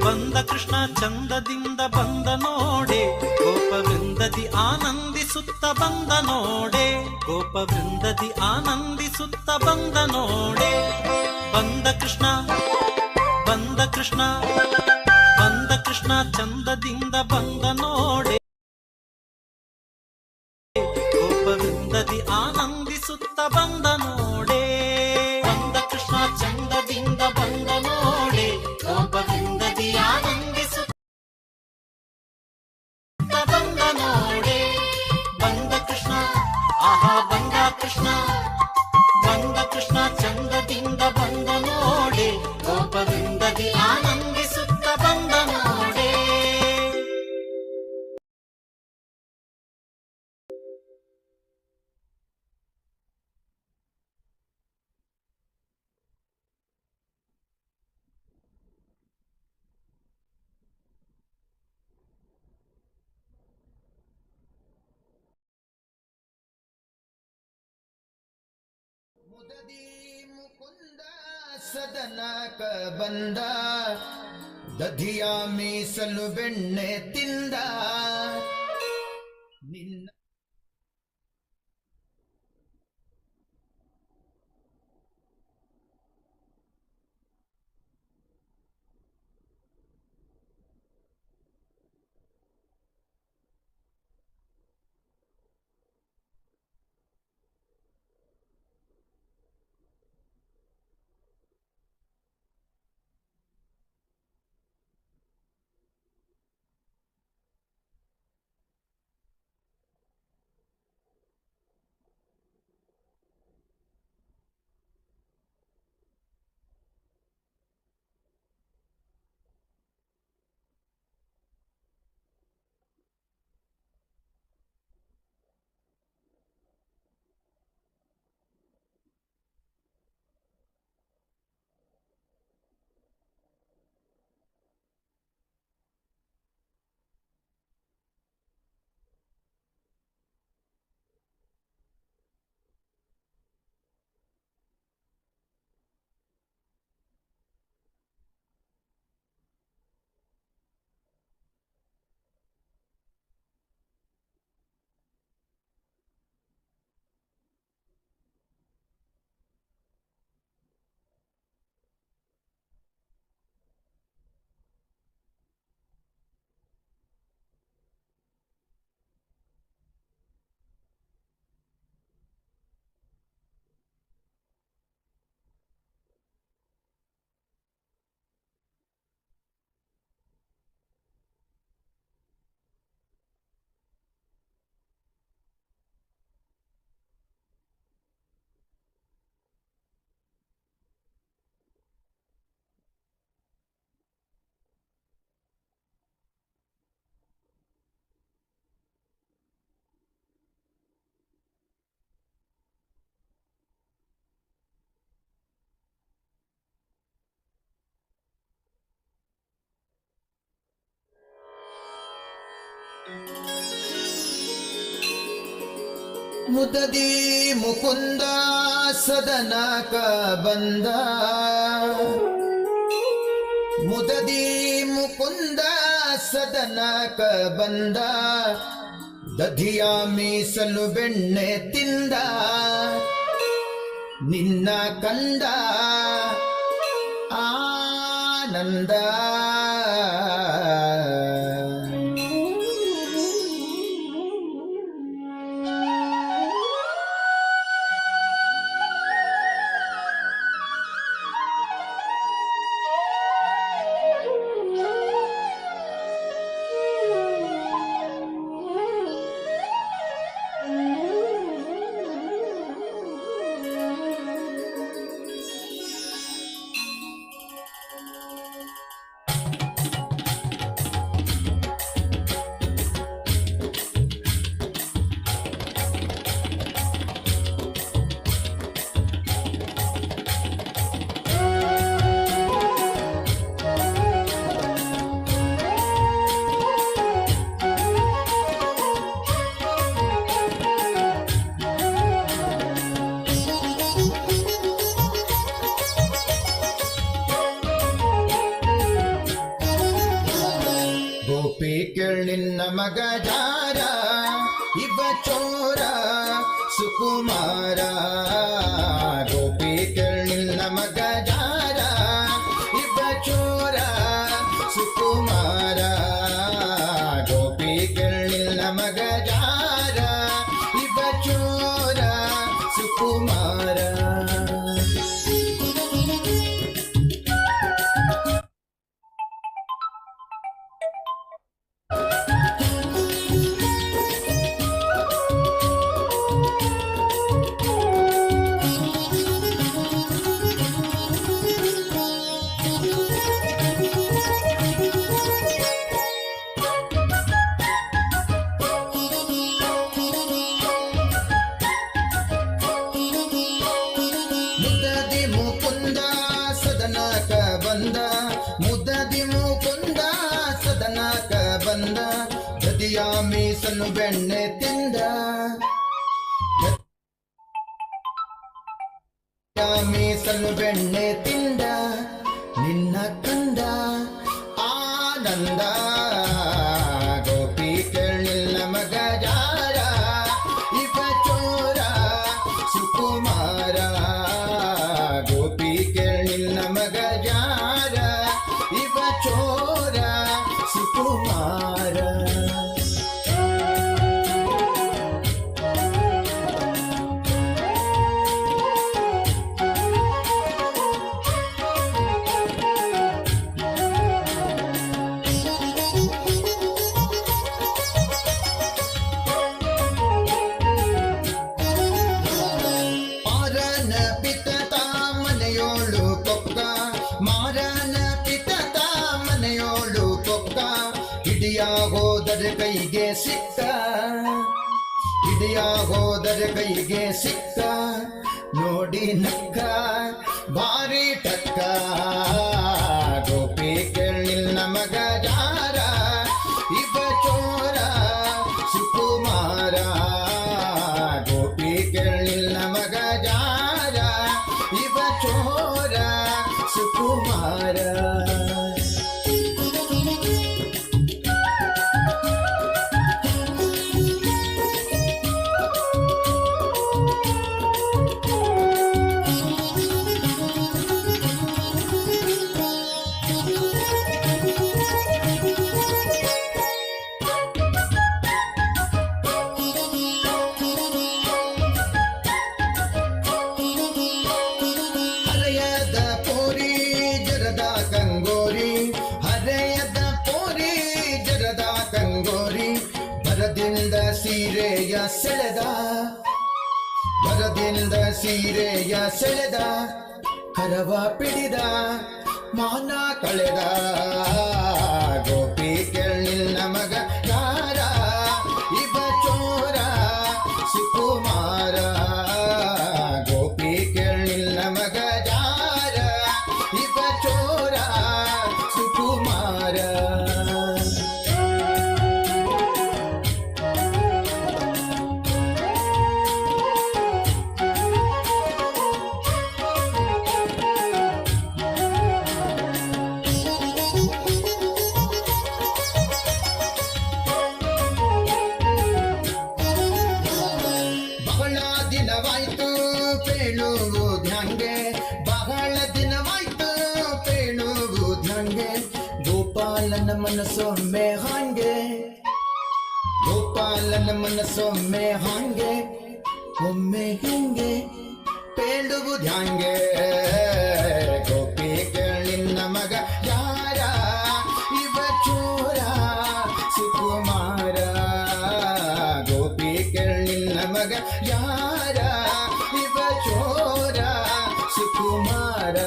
ಬಂದ ಕೃಷ್ಣ ಚಂದದಿಂದ ಬಂದ ನೋಡೆ, ಗೋಪವೃಂದದಿ ಆನಂದಿಸುತ್ತ ಬಂದ ನೋಡೆ, ಗೋಪವೃಂದದಿ ಆನಂದಿಸುತ್ತ ಬಂದ ನೋಡೆ. ಬಂದ ಕೃಷ್ಣ ಬಂದ ಕೃಷ್ಣ, ಬಂದ ಕೃಷ್ಣ ಚಂದದಿಂದ ಬಂದ ನೋಡೆ, ಗೋಪವೃಂದದಿ ಆನಂದಿಸುತ್ತ ಬಂದ ನೋಡೆ. ಬಂದ ಕೃಷ್ಣ ಚಂದದಿಂದ ಬಂದ ನೋಡೆ, ಗೋಪವೃಂದದಿ ಆನಂದಿಸುತ್ತ ಬಂದ ನೋಡೆ. ಬಂದ ಕೃಷ್ಣ ಆಹಾ ಬಂದ ಕೃಷ್ಣ, ಬಂದ ಕೃಷ್ಣ ಚಂದದಿಂದ ಬಂದ ನೋಡೆ, ಗೋಪವೃಂದದಿ ಆನಂದಿಸುತ್ತ ಬಂದ ನೋಡೆ. ಮುದದಿ ಮುಕುಂದ ಸದನಕ ಬಂದ, ದಧಿಯ ಮೀಸಲು ಬೆಣ್ಣೆ ತಿಂದ, ನಿನ್ನ ಮುದದಿ ಮುಕುಂದ ಸದನಕ ಬಂದ, ಮುದದಿ ಮುಕುಂದ ಸದನಕ ಬಂದ, ದಧಿಯ ಮೀಸಲು ಬೆಣ್ಣೆ ತಿಂದ, ನಿನ್ನ ಕಂದ ಆನಂದ. ಗೋಪಿ ಕೇಳಿನ್ನ ಮಗ ಜಾರ, ಇವ ಚೋರ ಸುಕುಮಾರ. ಗೋಪಿ ಕೇಳಿನ್ನ ಮಗ ಜಾರ, ಇವ ಚೋರ ಸುಕುಮಾರ. ಗೋಪಿ ಕೇಳಿನ್ನ ಮಗ ಜಾರ, ಇವ ಚೋರ ಸುಕುಮಾರ. ಮುದದಿ ಮುಕುಂದ ಸದನಕ ಬಂದ, ಮುದದಿ ಮುಕುಂದ ಸದನಕ ಬಂದ, ದದಿಯ ಮೀಸಲು ಬೆಣ್ಣೆ ತಿಂದ, ದದಿಯ ಮೀಸಲು ಬೆಣ್ಣೆ ತಿಂದ, ನಿನ್ನ ಕಂದ ಆನಂದ. ಗೋಪಿ ಕೇಳಿಲ್ಲ ಮಗ ಜಾರ, ಇವ ಚೋರ ಸುಕುಮಾರ. ಗೋಪಿ ಕೇಳಿಲ್ಲ ಮಗ ಜಾರ, ಇವ ಚೋರ ಸುಕುಮಾರ. ಮಾರನ ಪಿತ ಮನೆಯೋಳು ಕೊಕ್ಕ, ಮಾರನ ಪಿತ ಮನೆಯೋಳು ಕೊಕ್ಕ, ಹಿಡಿಯ ಹೋದರೆ ಕೈಗೆ ಸಿಕ್ಕ, ಹಿಡಿಯ ಹೋದರೆ ಕೈಗೆ ಸಿಕ್ಕ, ನೋಡಿ ನಕ್ಕ ಭಾರಿ ಟಕ್ಕ. ಗೋಪಿ ಕೇಳಿಲ್ಲ ಮಗ ಜಾರ, ಇವ ಚೋರ ಸುಕುಮಾರ. ಗೋಪಿ ಕೇಳಿಲ್ಲ ಮಗ ಜಾರ, ಇವ ಚೋರ ಸುಕುಮಾರ. ಹರೆಯದ ಪೋರಿ ಜರದ ಕಂಗೋರಿ, ಹರೆಯದ ಪೋರಿ ಜರದ ಕಂಗೋರಿ, ಬರದಿಂದ ಸೀರೆಯ ಸೆಳೆದ, ಬರದಿಂದ ಸೀರೆಯ ಸೆಳೆದ, ಕರವ ಪಿಡಿದ ಮಾನ ಕಳೆದ. ಗೋಪಿ ಕೇಳಿಲ್ಲ ಮಗ ಯಾರ, ಇವ ಚೋರ ಸುಕುಮಾರ. ಗೋಪಿ ಕೇಳಿಲ್ಲ ಮಗ ಜಾರ, ಇವ ಚೋರ ಸುಕುಮಾರ. ಗೋಪಾಲನ ಮನಸ್ಸೊಮ್ಮೆ ಹಾಂಗೆ, ಗೋಪಾಲನ ಮನಸ್ಸೊಮ್ಮೆ ಹಾಂಗೆ, ಒಮ್ಮೆ ಹಿಂಗೆ ಪೇಳುವುದ್ಯಾಂಗೆ. ಗೋಪಿ ಕೇಳಿನ ಮಗ ಯಾರ, ಇವ ಚೋರ ಸುಕುಮಾರ. ಗೋಪಿ ಕೇಳಿನ ಮಗ ಯಾರ, ಇವ ಚೋರ ಸುಕುಮಾರ.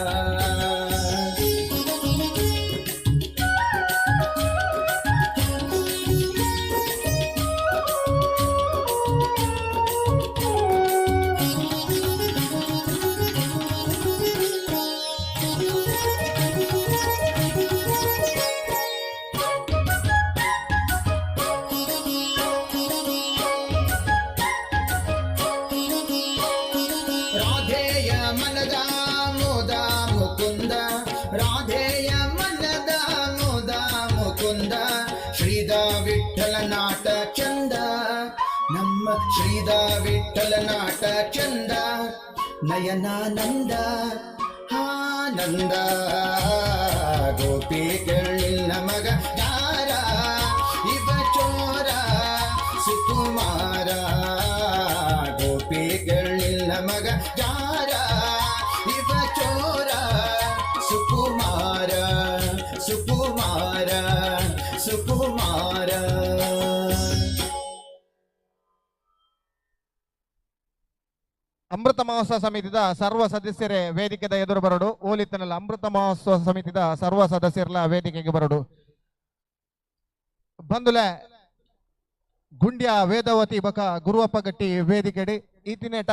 ರಾಧೇಯ ಮನದ ಮೋದ ಮುಕುಂದ, ರಾಧೇಯ ಮನದ ಮೋದ ಮುಕುಂದ, ಶ್ರೀದ ವಿಠಲ ನಾಟ ಚಂದ, ನಮ್ಮ ಶ್ರೀದ ವಿಠಲ ನಾಟ ಚಂದ, ನಯನಾನಂದ ಆನಂದ. ಗೋಪಿ ಕೇಳಿಲ್ಲ ಮಗ ಯಾರ, ಇವ ಚೋರ ಸುಕುಮಾರ. ಗೋಪಿ ಕೇಳಿಲ್ಲ ಮಗ ಯಾರ, ಇವ ಚೋರ ಸುಕುಮಾರ, ಸುಕುಮಾರ ಸುಕುಮಾರ. ಅಮೃತ ಮಹೋತ್ಸವ ಸಮಿತಿದ ಸರ್ವ ಸದಸ್ಯರೇ ವೇದಿಕೆದ ಎದುರು ಬರಡು. ಓಲಿತ್ತನಲ್ಲ ಅಮೃತ ಮಹೋತ್ಸವ ಸಮಿತಿದ ಸರ್ವ ಸದಸ್ಯರಲ್ಲ ವೇದಿಕೆಗೆ ಬರಡು. ಬಂದುಲೆ ಗುಂಡ್ಯ ವೇದವತಿ ಬಕ ಗುರುವಪ್ಪ ಗಟ್ಟಿ ವೇದಿಕೆಡೆ ಈತಿನೇಟ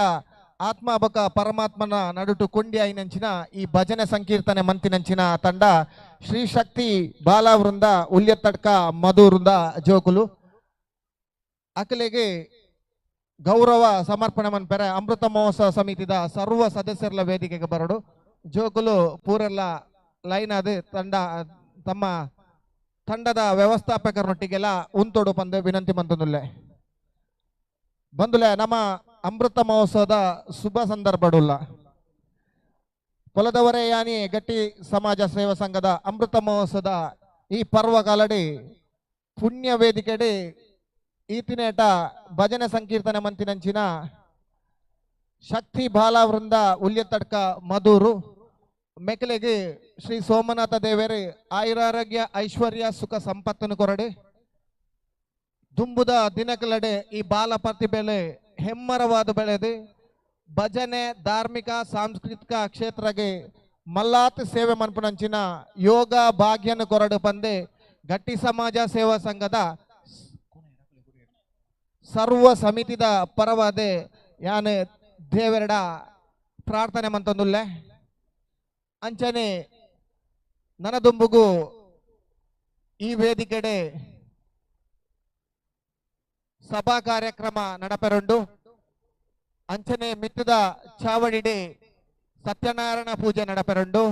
ಆತ್ಮ ಬಕ ಪರಮಾತ್ಮನ ನಡುಟು ಕೊಂಡ್ಯ ಐನಂಚಿನ ಈ ಭಜನೆ ಸಂಕೀರ್ತನೆ ಮಂತಿನಂಚಿನ ತಂಡ ಶ್ರೀ ಶಕ್ತಿ ಬಾಲವೃಂದ ಉಲ್ಯತ್ತಡ್ಕ ಮಧುವೃಂದ ಜೋಕುಲು ಅಕಲೆಗೆ ಗೌರವ ಸಮರ್ಪಣೆ ಮನ್ಪೆರೆ ಅಮೃತ ಮಹೋತ್ಸವ ಸಮಿತಿದ ಸರ್ವ ಸದಸ್ಯರ ವೇದಿಕೆಗೆ ಬರಡು. ಜೋಕುಲು ಪೂರೆಲ್ಲ ಲೈನ್ ಅದು ತಂಡ ತಮ್ಮ ತಂಡದ ವ್ಯವಸ್ಥಾಪಕರೊಟ್ಟಿಗೆಲ್ಲ ಉಂತೊಡು ಪಂದು ವಿನಂತಿ ಮಂತೊಂದುಲ್ಲೆ. ಬಂದುಲೆ ನಮ್ಮ ಅಮೃತ ಮಹೋತ್ಸವದ ಶುಭ ಸಂದರ್ಭಡುಲ್ಲ ಕೊಲದವರೇ ಯಾನಿ ಗಟ್ಟಿ ಸಮಾಜ ಸೇವಾ ಸಂಘದ ಅಮೃತ ಮಹೋತ್ಸವದ ಈ ಪರ್ವಕಾಲಡಿ ಪುಣ್ಯ ವೇದಿಕೆಡೆ ಈತಿನೇಟ ಭಜನೆ ಸಂಕೀರ್ತನೆ ಮಂತಿನಂಚಿನ ಶಕ್ತಿ ಬಾಲವೃಂದ ಉಲ್ಯತಡ್ಕ ಮಧೂರು ಮೆಕಲೆಗೆ ಶ್ರೀ ಸೋಮನಾಥ ದೇವರೇ ಆಯುರಾರೋಗ್ಯ ಐಶ್ವರ್ಯ ಸುಖ ಸಂಪತ್ತನ್ನು ಕೊರಡೆ. ದುಂಬುದ ದಿನಕಲಡೆ ಈ ಬಾಲ ಪ್ರತಿಭೆಲೆ ಹೆಮ್ಮರವಾದ ಬೆಳೆದೆ ಭಜನೆ ಧಾರ್ಮಿಕ ಸಾಂಸ್ಕೃತಿಕ ಕ್ಷೇತ್ರಗೆ ಮಲ್ಲಾತ್ ಸೇವೆ ಮನ್ಪುನಂಚಿನ ಯೋಗ ಭಾಗ್ಯನ ಕೊರಡು ಪಂದೆ ಗಟ್ಟಿ ಸಮಾಜ ಸೇವಾ ಸಂಘದ ಸರ್ವ ಸಮಿತಿದ ಪರವಾದೆ ಯಾನು ದೇವರಡ ಪ್ರಾರ್ಥನೆ ಮಂತೊಂದುಲ್ಲೆ. ಅಂಚನೆ ನನದುಂಬುಗು ಈ ವೇದಿಕೆಡೆ ಸಭಾ ಕಾರ್ಯಕ್ರಮ ನಡಪೆರುಂಡು. ಅಂಚನೆ ಮಿತ್ತದ ಚಾವಡಿಡೆ ಸತ್ಯನಾರಾಯಣ ಪೂಜೆ ನಡಪೆರುಂಡು.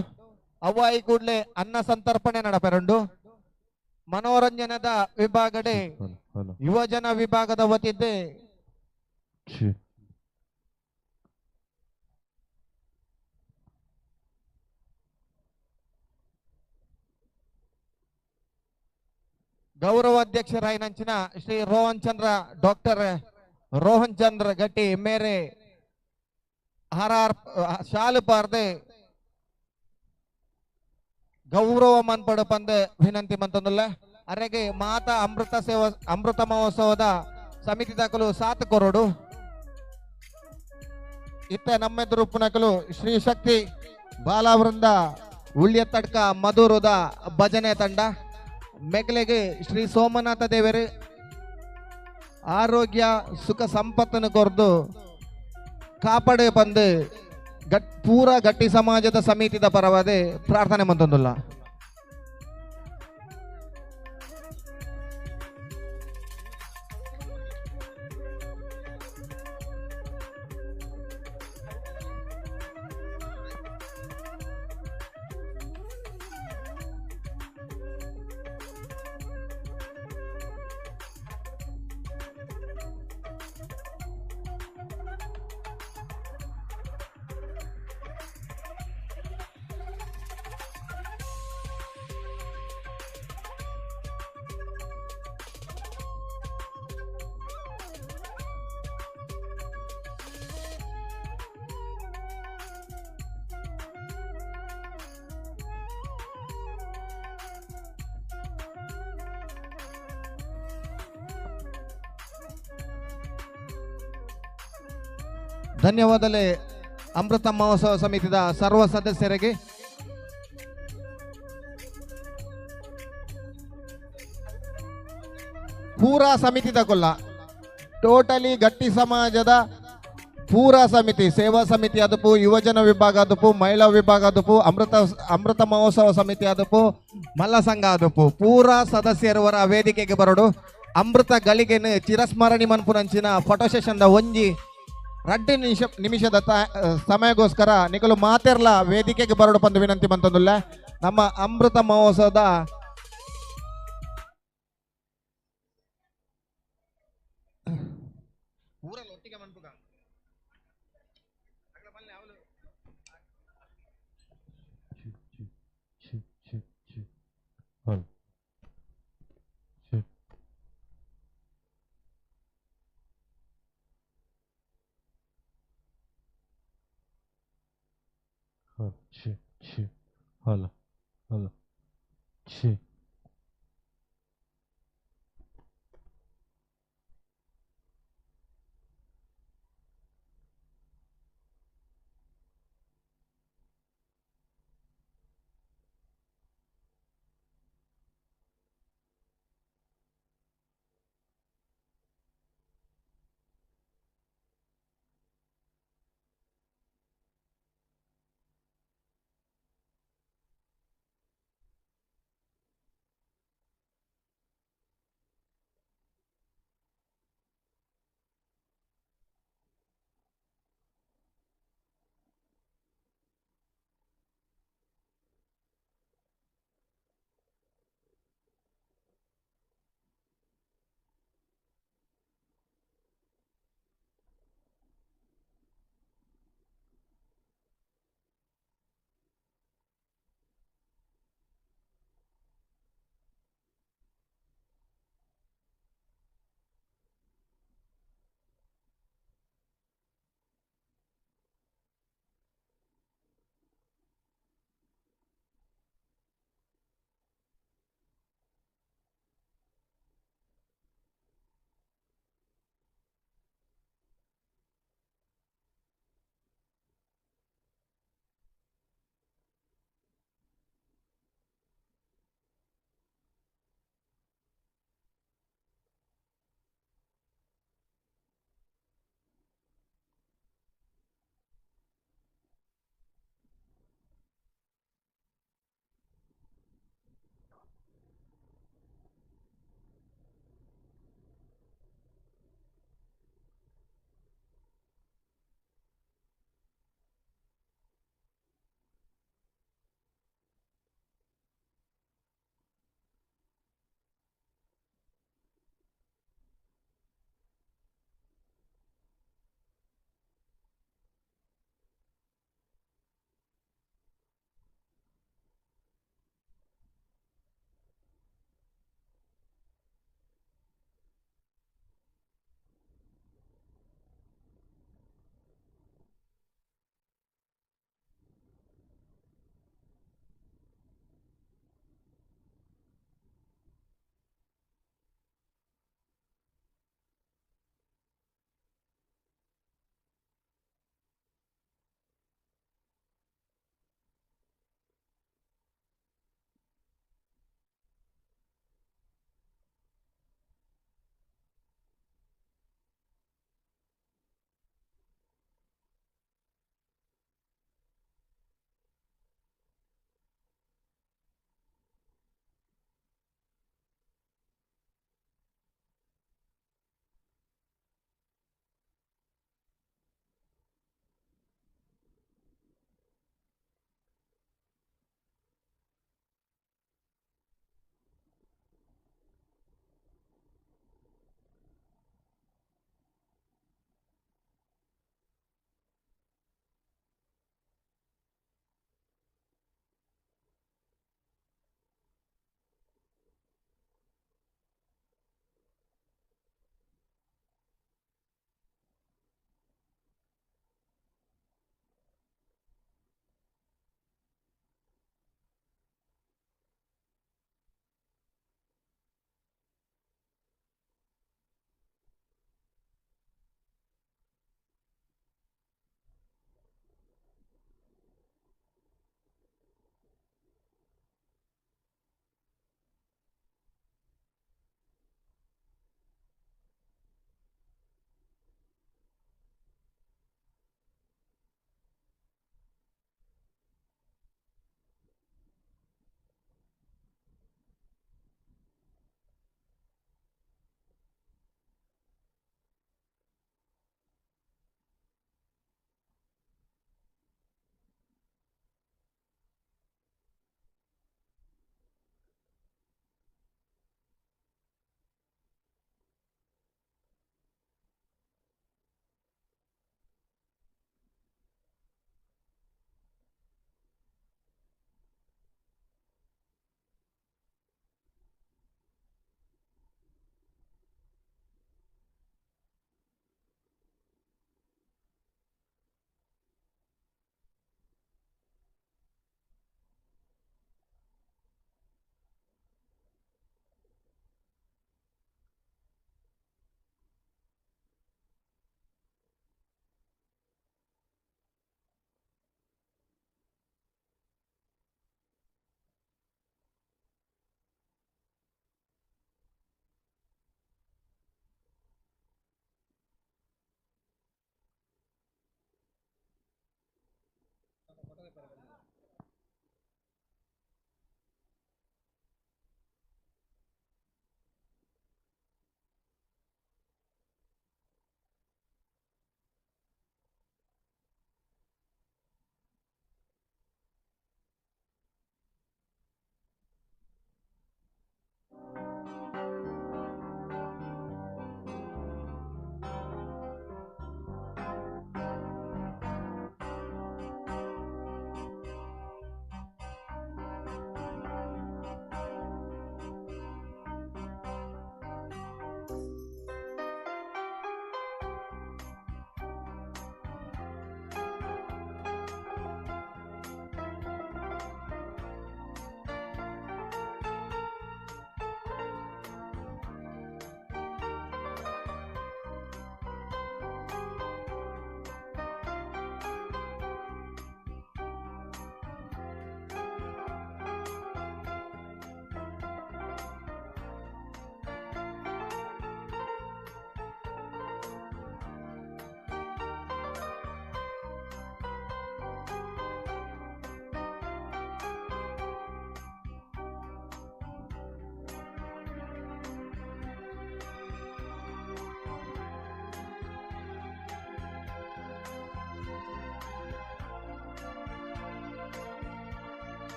ಅವ್ವಾಯಿ ಕೂಡ್ಲೆ ಅನ್ನ ಸಂತರ್ಪಣೆ ನಡಪೆರುಂಡು. ಮನೋರಂಜನದ ವಿಭಾಗಡೆ ಯುವಜನ ವಿಭಾಗದ ವತಿದ್ದೆ ಗೌರವಾಧ್ಯಕ್ಷರಾಯಿನಂಚಿನ ಶ್ರೀ ರೋಹನ್ ಚಂದ್ರ ಡಾಕ್ಟರ್ ರೋಹನ್ ಚಂದ್ರ ಗಟ್ಟಿ ಮೇರೆ ಹರಾರ್ ಶಾಲು ಪಾರ್ದೆ ಗೌರವ ಮನ್ಪಡು ಪಂದೆ ವಿನಂತಿ ಮಂತೊಂದುಲ್ಲ. ಅರೆಗೆ ಮಾತಾ ಅಮೃತ ಸೇವಾ ಅಮೃತ ಮಹೋತ್ಸವದ ಸಮಿತಿ ದಾಖಲು 7 ಕೊರಡು. ಇತ್ತ ನಮ್ಮೆದುರು ಪುನಕಲು ಶ್ರೀ ಶಕ್ತಿ ಬಾಲವೃಂದ ಉಳ್ಯತಡ್ಕ ಮಧುರದ ಭಜನೆ ತಂಡ ಮೆಗಲೆಗೆ ಶ್ರೀ ಸೋಮನಾಥ ದೇವರೇ ಆರೋಗ್ಯ ಸುಖ ಸಂಪತ್ತನ್ನು ಕೊರ್ದು ಕಾಪಾಡೆ ಬಂದು ಪೂರ ಗಟ್ಟಿ ಸಮಾಜದ ಸಮಿತಿದ ಪರವಾದೆ ಪ್ರಾರ್ಥನೆ ಮಂತೊಂದುಲ್ಲ. ಧನ್ಯವಾದಲೆ ಅಮೃತ ಮಹೋತ್ಸವ ಸಮಿತಿದ ಸರ್ವ ಸದಸ್ಯರಿಗೆ. ಪೂರಾ ಸಮಿತಿದ ಕೊಲ್ಲ ಟೋಟಲಿ ಗಟ್ಟಿ ಸಮಾಜದ ಪೂರಾ ಸಮಿತಿ, ಸೇವಾ ಸಮಿತಿ ಆದಪು, ಯುವಜನ ವಿಭಾಗ ಆದಪು, ಮಹಿಳಾ ವಿಭಾಗ ಆದಪು, ಅಮೃತ ಅಮೃತ ಮಹೋತ್ಸವ ಸಮಿತಿ ಆದಪು, ಮಲ್ಲ ಸಂಘ ಆದಪು, ಪೂರಾ ಸದಸ್ಯರವರ ವೇದಿಕೆಗೆ ಬರೋಡು. ಅಮೃತ ಗಳಿಗೆನು ಚಿರಸ್ಮರಣಿ ಮನ್ಪುನಂಚಿನ ಫೋಟೋ ಸೆಷನ್ the ಒಂಜಿ ರಡ್ಡು ನಿಮಿಷದ ಸಮಯಗೋಸ್ಕರ ನಿಕಲು ಮಾತೆರ್ಲ ವೇದಿಕೆಗೆ ಬರೋಡು ಪಂದು ವಿನಂತಿ ಮಂತಂದುಲ್ಲ. ನಮ್ಮ ಅಮೃತ ಮಹೋತ್ಸವದ Hello, hello, chi.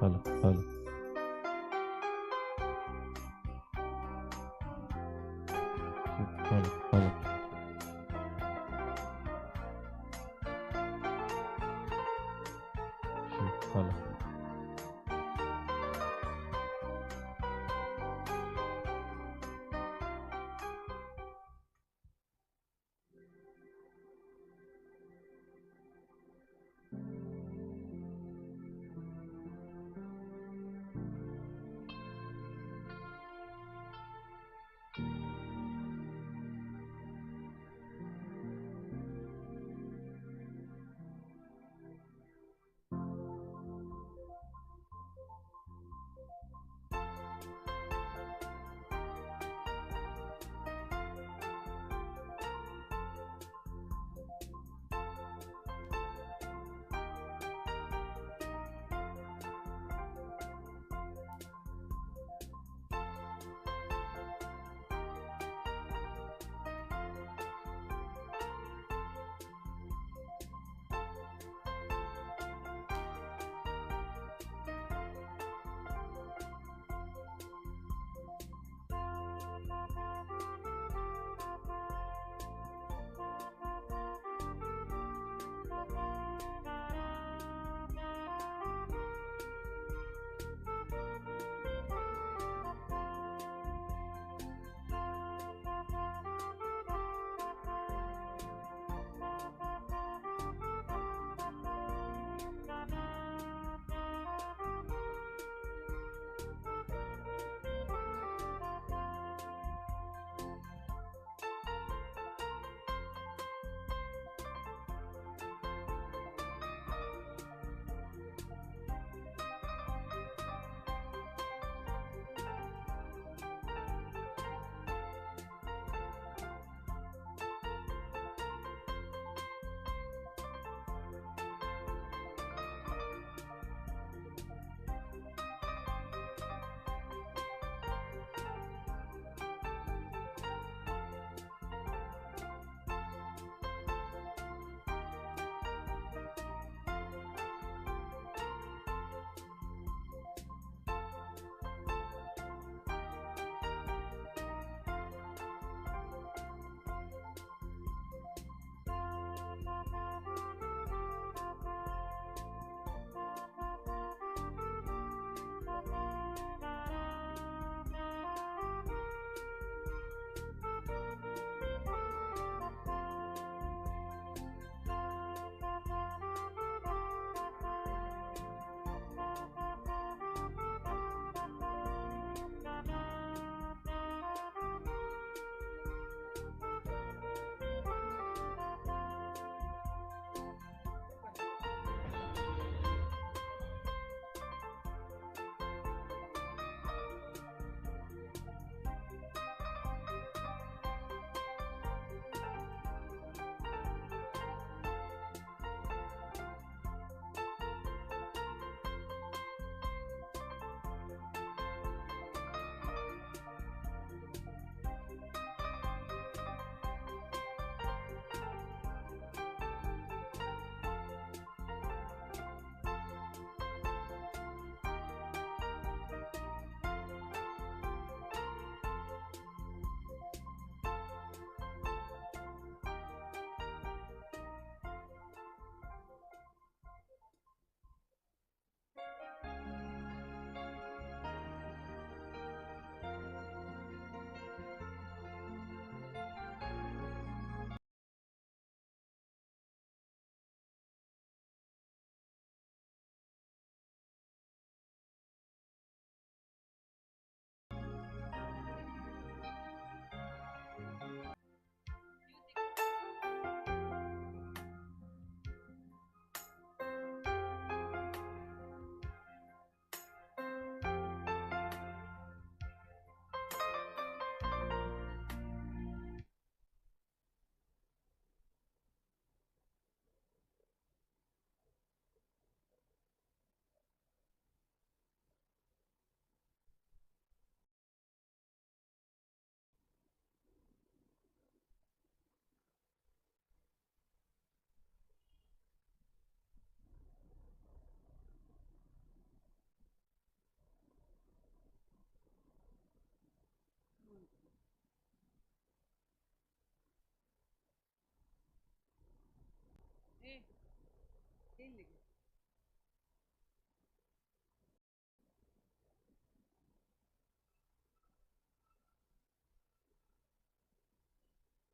Hello hello. Hello hello. Hello.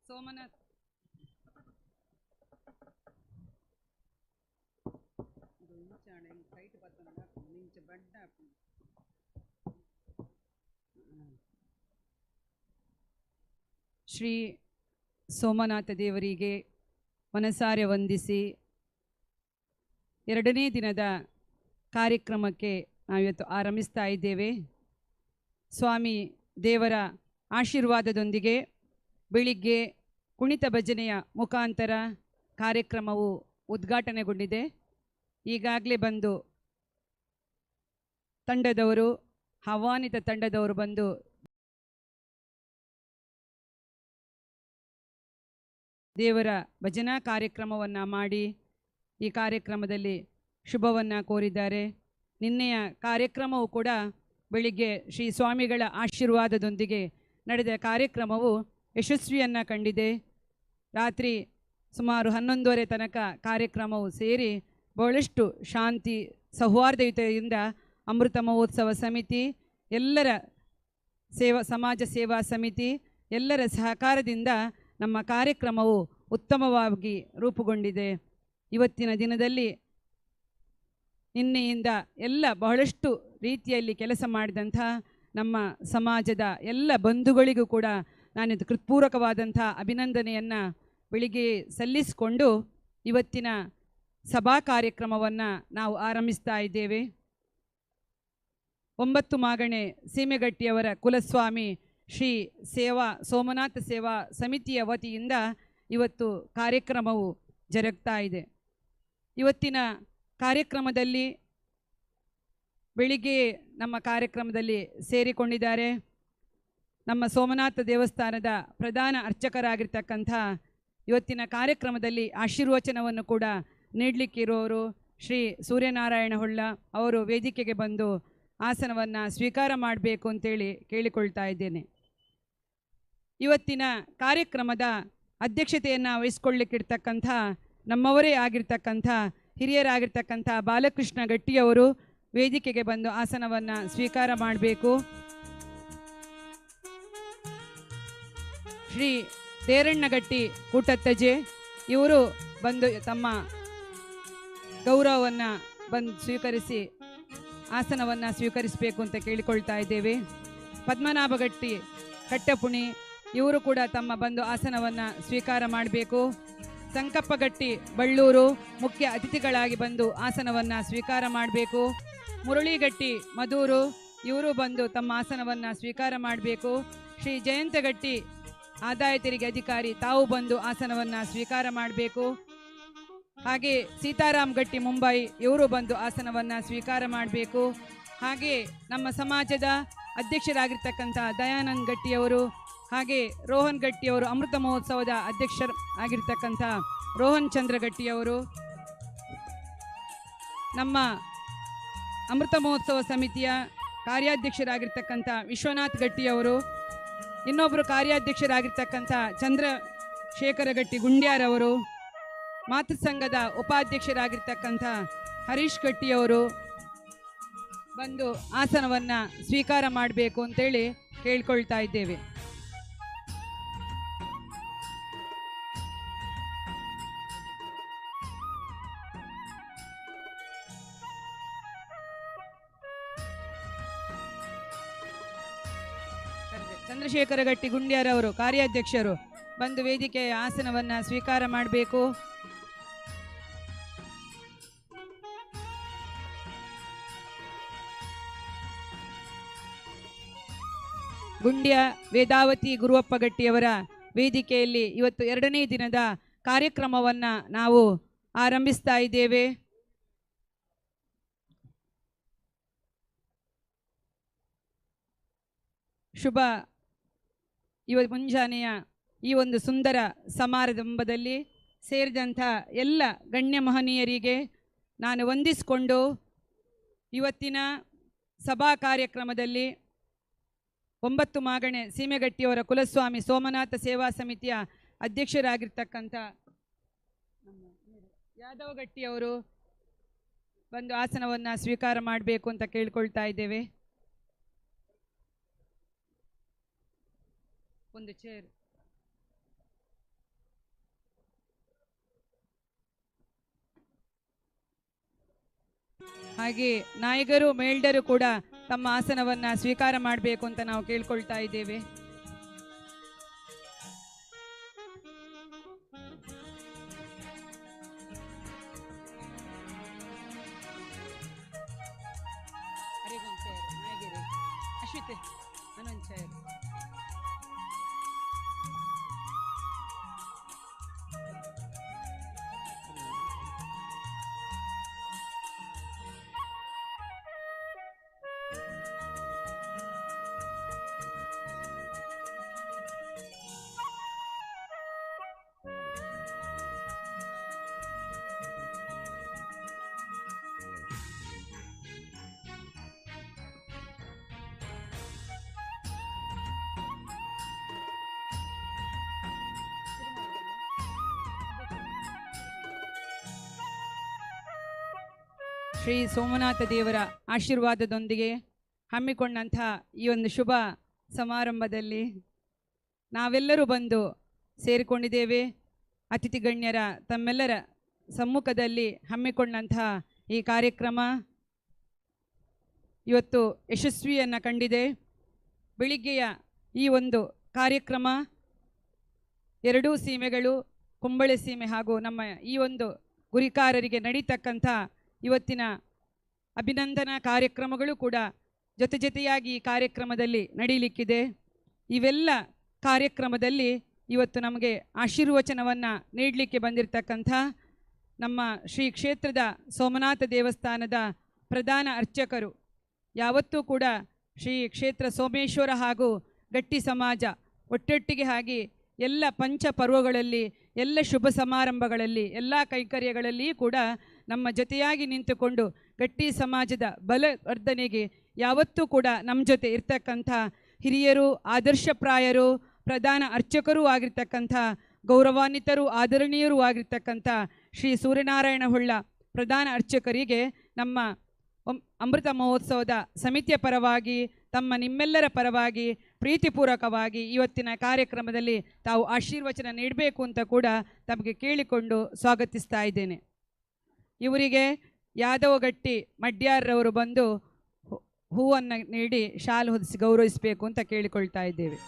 Somnath Shri Somanatha ದೇವರಿಗೆ ಮನಸಾರೆ ವಂದಿಸಿ ಎರಡನೇ ದಿನದ ಕಾರ್ಯಕ್ರಮಕ್ಕೆ ನಾವಿವತ್ತು ಆರಂಭಿಸ್ತಾ ಇದ್ದೇವೆ. ಸ್ವಾಮಿ ದೇವರ ಆಶೀರ್ವಾದದೊಂದಿಗೆ ಬೆಳಿಗ್ಗೆ ಕುಣಿತ ಭಜನೆಯ ಮುಖಾಂತರ ಕಾರ್ಯಕ್ರಮವು ಉದ್ಘಾಟನೆಗೊಂಡಿದೆ. ಈಗಾಗಲೇ ಬಂದು ತಂಡದವರು, ಆಹ್ವಾನಿತ ತಂಡದವರು ಬಂದು ದೇವರ ಭಜನಾ ಕಾರ್ಯಕ್ರಮವನ್ನು ಮಾಡಿ ಈ ಕಾರ್ಯಕ್ರಮದಲ್ಲಿ ಶುಭವನ್ನು ಕೋರಿದ್ದಾರೆ. ನಿನ್ನೆಯ ಕಾರ್ಯಕ್ರಮವು ಕೂಡ ಬೆಳಿಗ್ಗೆ ಶ್ರೀ ಸ್ವಾಮಿಗಳ ಆಶೀರ್ವಾದದೊಂದಿಗೆ ನಡೆದ ಕಾರ್ಯಕ್ರಮವು ಯಶಸ್ವಿಯನ್ನು ಕಂಡಿದೆ. ರಾತ್ರಿ ಸುಮಾರು 11:30 ತನಕ ಕಾರ್ಯಕ್ರಮವು ಸೇರಿ ಬಹಳಷ್ಟು ಶಾಂತಿ ಸೌಹಾರ್ದಯುತದಿಂದ ಅಮೃತ ಮಹೋತ್ಸವ ಸಮಿತಿ, ಎಲ್ಲರ ಸೇವಾ ಸಮಾಜ ಸೇವಾ ಸಮಿತಿ ಎಲ್ಲರ ಸಹಕಾರದಿಂದ ನಮ್ಮ ಕಾರ್ಯಕ್ರಮವು ಉತ್ತಮವಾಗಿ ರೂಪುಗೊಂಡಿದೆ. ಇವತ್ತಿನ ದಿನದಲ್ಲಿ ನಿನ್ನೆಯಿಂದ ಎಲ್ಲ ಬಹಳಷ್ಟು ರೀತಿಯಲ್ಲಿ ಕೆಲಸ ಮಾಡಿದಂಥ ನಮ್ಮ ಸಮಾಜದ ಎಲ್ಲ ಬಂಧುಗಳಿಗೂ ಕೂಡ ನಾನು ಕೃತ್ಪೂರ್ವಕವಾದಂಥ ಅಭಿನಂದನೆಯನ್ನು ಬೆಳಿಗ್ಗೆ ಸಲ್ಲಿಸಿಕೊಂಡು ಇವತ್ತಿನ ಸಭಾ ಕಾರ್ಯಕ್ರಮವನ್ನು ನಾವು ಆರಂಭಿಸ್ತಾ ಇದ್ದೇವೆ. 9 ಮಾಗಣೆ ಸೀಮೆಗಟ್ಟಿಯವರ ಕುಲಸ್ವಾಮಿ ಶ್ರೀ ಸೇವಾ ಸೋಮನಾಥ ಸೇವಾ ಸಮಿತಿಯ ವತಿಯಿಂದ ಇವತ್ತು ಕಾರ್ಯಕ್ರಮವು ಜರುಗ್ತಾ ಇದೆ. ಇವತ್ತಿನ ಕಾರ್ಯಕ್ರಮದಲ್ಲಿ ಬೆಳಿಗ್ಗೆ ನಮ್ಮ ಕಾರ್ಯಕ್ರಮದಲ್ಲಿ ಸೇರಿಕೊಂಡಿದ್ದಾರೆ ನಮ್ಮ ಸೋಮನಾಥ ದೇವಸ್ಥಾನದ ಪ್ರಧಾನ ಅರ್ಚಕರಾಗಿರ್ತಕ್ಕಂಥ, ಇವತ್ತಿನ ಕಾರ್ಯಕ್ರಮದಲ್ಲಿ ಆಶೀರ್ವಚನವನ್ನು ಕೂಡ ನೀಡಲಿಕ್ಕಿರುವವರು ಶ್ರೀ ಸೂರ್ಯನಾರಾಯಣ ಹೊಳ್ಳ ಅವರು ವೇದಿಕೆಗೆ ಬಂದು ಆಸನವನ್ನು ಸ್ವೀಕಾರ ಮಾಡಬೇಕು ಅಂತೇಳಿ ಕೇಳಿಕೊಳ್ತಾ ಇದ್ದೇನೆ. ಇವತ್ತಿನ ಕಾರ್ಯಕ್ರಮದ ಅಧ್ಯಕ್ಷತೆಯನ್ನು ವಹಿಸ್ಕೊಳ್ಳಿಕ್ಕಿರ್ತಕ್ಕಂಥ ನಮ್ಮವರೇ ಆಗಿರ್ತಕ್ಕಂಥ ಹಿರಿಯರಾಗಿರ್ತಕ್ಕಂಥ ಬಾಲಕೃಷ್ಣ ಗಟ್ಟಿಯವರು ವೇದಿಕೆಗೆ ಬಂದು ಆಸನವನ್ನು ಸ್ವೀಕಾರ ಮಾಡಬೇಕು. ಶ್ರೀ ತೇರಣ್ಣಗಟ್ಟಿ ಕೂಟತ್ತಜೆ ಇವರು ಬಂದು ತಮ್ಮ ಗೌರವವನ್ನು ಬಂದು ಸ್ವೀಕರಿಸಿ ಆಸನವನ್ನು ಸ್ವೀಕರಿಸಬೇಕು ಅಂತ ಕೇಳಿಕೊಳ್ತಾ ಇದ್ದೇವೆ. ಪದ್ಮನಾಭಗಟ್ಟಿ ಕಟ್ಟಪುಣಿ ಇವರು ಕೂಡ ತಮ್ಮ ಬಂದು ಆಸನವನ್ನು ಸ್ವೀಕಾರ ಮಾಡಬೇಕು. ಸಂಕಪ್ಪಗಟ್ಟಿ ಬಳ್ಳೂರು ಮುಖ್ಯ ಅತಿಥಿಗಳಾಗಿ ಬಂದು ಆಸನವನ್ನು ಸ್ವೀಕಾರ ಮಾಡಬೇಕು. ಮುರಳಿಗಟ್ಟಿ ಮಧೂರು ಇವರು ಬಂದು ತಮ್ಮ ಆಸನವನ್ನು ಸ್ವೀಕಾರ ಮಾಡಬೇಕು. ಶ್ರೀ ಜಯಂತಗಟ್ಟಿ ಆದಾಯ ತೆರಿಗೆ ಅಧಿಕಾರಿ ತಾವು ಬಂದು ಆಸನವನ್ನು ಸ್ವೀಕಾರ ಮಾಡಬೇಕು. ಹಾಗೆ ಸೀತಾರಾಮ್ ಗಟ್ಟಿ ಮುಂಬೈ ಇವರು ಬಂದು ಆಸನವನ್ನು ಸ್ವೀಕಾರ ಮಾಡಬೇಕು. ಹಾಗೆ ನಮ್ಮ ಸಮಾಜದ ಅಧ್ಯಕ್ಷರಾಗಿರ್ತಕ್ಕಂಥ ದಯಾನಂದ್ ಗಟ್ಟಿಯವರು, ಹಾಗೆ ರೋಹನ್ ಗಟ್ಟಿಯವರು, ಅಮೃತ ಮಹೋತ್ಸವದ ಅಧ್ಯಕ್ಷರು ಆಗಿರ್ತಕ್ಕಂಥ ರೋಹನ್ ಚಂದ್ರ ಗಟ್ಟಿಯವರು, ನಮ್ಮ ಅಮೃತ ಮಹೋತ್ಸವ ಸಮಿತಿಯ ಕಾರ್ಯಾಧ್ಯಕ್ಷರಾಗಿರ್ತಕ್ಕಂಥ ವಿಶ್ವನಾಥ್ ಗಟ್ಟಿಯವರು, ಇನ್ನೊಬ್ಬರು ಕಾರ್ಯಾಧ್ಯಕ್ಷರಾಗಿರ್ತಕ್ಕಂಥ ಚಂದ್ರಶೇಖರ ಗಟ್ಟಿ ಗುಂಡ್ಯಾರವರು, ಮಾತೃಸಂಘದ ಉಪಾಧ್ಯಕ್ಷರಾಗಿರ್ತಕ್ಕಂಥ ಹರೀಶ್ ಗಟ್ಟಿಯವರು ಬಂದು ಆಸನವನ್ನು ಸ್ವೀಕಾರ ಮಾಡಬೇಕು ಅಂತೇಳಿ ಕೇಳ್ಕೊಳ್ತಾ ಇದ್ದೇವೆ. ಚಂದ್ರಶೇಖರ ಗಟ್ಟಿ ಗುಂಡ್ಯಾರವರು ಕಾರ್ಯಾಧ್ಯಕ್ಷರು ಬಂದು ವೇದಿಕೆಯ ಆಸನವನ್ನು ಸ್ವೀಕಾರ ಮಾಡಬೇಕು. ಗುಂಡ್ಯ ವೇದಾವತಿ ಗುರುವಪ್ಪ ಗಟ್ಟಿಯವರ ವೇದಿಕೆಯಲ್ಲಿ ಇವತ್ತು ಎರಡನೇ ದಿನದ ಕಾರ್ಯಕ್ರಮವನ್ನು ನಾವು ಆರಂಭಿಸ್ತಾ ಇದ್ದೇವೆ. ಶುಭ ಇವ ಮುಂಜಾನೆಯ ಈ ಒಂದು ಸುಂದರ ಸಮಾರಂಭದಲ್ಲಿ ಸೇರಿದಂಥ ಎಲ್ಲ ಗಣ್ಯ ಮಹನೀಯರಿಗೆ ನಾನು ವಂದಿಸಿಕೊಂಡು ಇವತ್ತಿನ ಸಭಾ ಕಾರ್ಯಕ್ರಮದಲ್ಲಿ 9 ಮಾಗಣೆ ಸೀಮೆಗಟ್ಟಿಯವರ ಕುಲಸ್ವಾಮಿ ಸೋಮನಾಥ ಸೇವಾ ಸಮಿತಿಯ ಅಧ್ಯಕ್ಷರಾಗಿರ್ತಕ್ಕಂಥ ಯಾದವ ಗಟ್ಟಿಯವರು ಬಂದು ಆಸನವನ್ನು ಸ್ವೀಕಾರ ಮಾಡಬೇಕು ಅಂತ ಕೇಳ್ಕೊಳ್ತಾ ಇದ್ದೇವೆ. ಒಂದು ಚೇರ್. ಹಾಗೆ ನಾಯಕರು ಮೇಲ್ಡರು ಕೂಡ ತಮ್ಮ ಆಸನವನ್ನ ಸ್ವೀಕಾರ ಮಾಡಬೇಕು ಅಂತ ನಾವು ಕೇಳ್ಕೊಳ್ತಾ ಇದ್ದೇವೆ. ಶ್ರೀ ಸೋಮನಾಥ ದೇವರ ಆಶೀರ್ವಾದದೊಂದಿಗೆ ಹಮ್ಮಿಕೊಂಡಂಥ ಈ ಒಂದು ಶುಭ ಸಮಾರಂಭದಲ್ಲಿ ನಾವೆಲ್ಲರೂ ಬಂದು ಸೇರಿಕೊಂಡಿದ್ದೇವೆ. ಅತಿಥಿ ಗಣ್ಯರ ತಮ್ಮೆಲ್ಲರ ಸಮ್ಮುಖದಲ್ಲಿ ಹಮ್ಮಿಕೊಂಡಂಥ ಈ ಕಾರ್ಯಕ್ರಮ ಇವತ್ತು ಯಶಸ್ವಿಯನ್ನು ಕಂಡಿದೆ. ಬೆಳಿಗ್ಗೆಯ ಈ ಒಂದು ಕಾರ್ಯಕ್ರಮ ಎರಡೂ ಸೀಮೆಗಳು, ಕುಂಬಳೆ ಸೀಮೆ ಹಾಗೂ ನಮ್ಮ ಈ ಒಂದು ಗುರಿಕಾರರಿಗೆ ನಡೀತಕ್ಕಂಥ ಇವತ್ತಿನ ಅಭಿನಂದನಾ ಕಾರ್ಯಕ್ರಮಗಳು ಕೂಡ ಜೊತೆ ಜೊತೆಯಾಗಿ ಈ ಕಾರ್ಯಕ್ರಮದಲ್ಲಿ ನಡೀಲಿಕ್ಕಿದೆ. ಇವೆಲ್ಲ ಕಾರ್ಯಕ್ರಮದಲ್ಲಿ ಇವತ್ತು ನಮಗೆ ಆಶೀರ್ವಚನವನ್ನು ನೀಡಲಿಕ್ಕೆ ಬಂದಿರತಕ್ಕಂಥ ನಮ್ಮ ಶ್ರೀ ಕ್ಷೇತ್ರದ ಸೋಮನಾಥ ದೇವಸ್ಥಾನದ ಪ್ರಧಾನ ಅರ್ಚಕರು, ಯಾವತ್ತೂ ಕೂಡ ಶ್ರೀ ಕ್ಷೇತ್ರ ಸೋಮೇಶ್ವರ ಹಾಗೂ ಗಟ್ಟಿ ಸಮಾಜ ಒಟ್ಟೊಟ್ಟಿಗೆ ಆಗಿ ಎಲ್ಲ ಪಂಚ ಪರ್ವಗಳಲ್ಲಿ, ಎಲ್ಲ ಶುಭ ಸಮಾರಂಭಗಳಲ್ಲಿ, ಎಲ್ಲ ಕೈಂಕರ್ಯಗಳಲ್ಲಿ ಕೂಡ ನಮ್ಮ ಜೊತೆಯಾಗಿ ನಿಂತುಕೊಂಡು ಗಟ್ಟಿ ಸಮಾಜದ ಬಲವರ್ಧನೆಗೆ ಯಾವತ್ತೂ ಕೂಡ ನಮ್ಮ ಜೊತೆ ಇರ್ತಕ್ಕಂಥ ಹಿರಿಯರು, ಆದರ್ಶಪ್ರಾಯರು, ಪ್ರಧಾನ ಅರ್ಚಕರೂ ಆಗಿರ್ತಕ್ಕಂಥ ಗೌರವಾನ್ವಿತರು, ಆದರಣೀಯರೂ ಆಗಿರ್ತಕ್ಕಂಥ ಶ್ರೀ ಸೂರ್ಯನಾರಾಯಣ ಹೊಳ್ಳ ಪ್ರಧಾನ ಅರ್ಚಕರಿಗೆ ನಮ್ಮ ಅಮೃತ ಮಹೋತ್ಸವದ ಸಮಿತಿಯ ಪರವಾಗಿ, ತಮ್ಮ ನಿಮ್ಮೆಲ್ಲರ ಪರವಾಗಿ ಪ್ರೀತಿಪೂರ್ವಕವಾಗಿ ಇವತ್ತಿನ ಕಾರ್ಯಕ್ರಮದಲ್ಲಿ ತಾವು ಆಶೀರ್ವಚನ ನೀಡಬೇಕು ಅಂತ ಕೂಡ ತಮಗೆ ಕೇಳಿಕೊಂಡು ಸ್ವಾಗತಿಸ್ತಾ ಇದ್ದೇನೆ. ಇವರಿಗೆ ಯಾದವಗಟ್ಟಿ ಮಡ್ಯಾರ್ರವರು ಬಂದು ಹೂವನ್ನು ನೀಡಿ ಶಾಲು ಹೊದಿಸಿ ಗೌರವಿಸಬೇಕು ಅಂತ ಕೇಳಿಕೊಳ್ತಾ ಇದ್ದೇವೆ.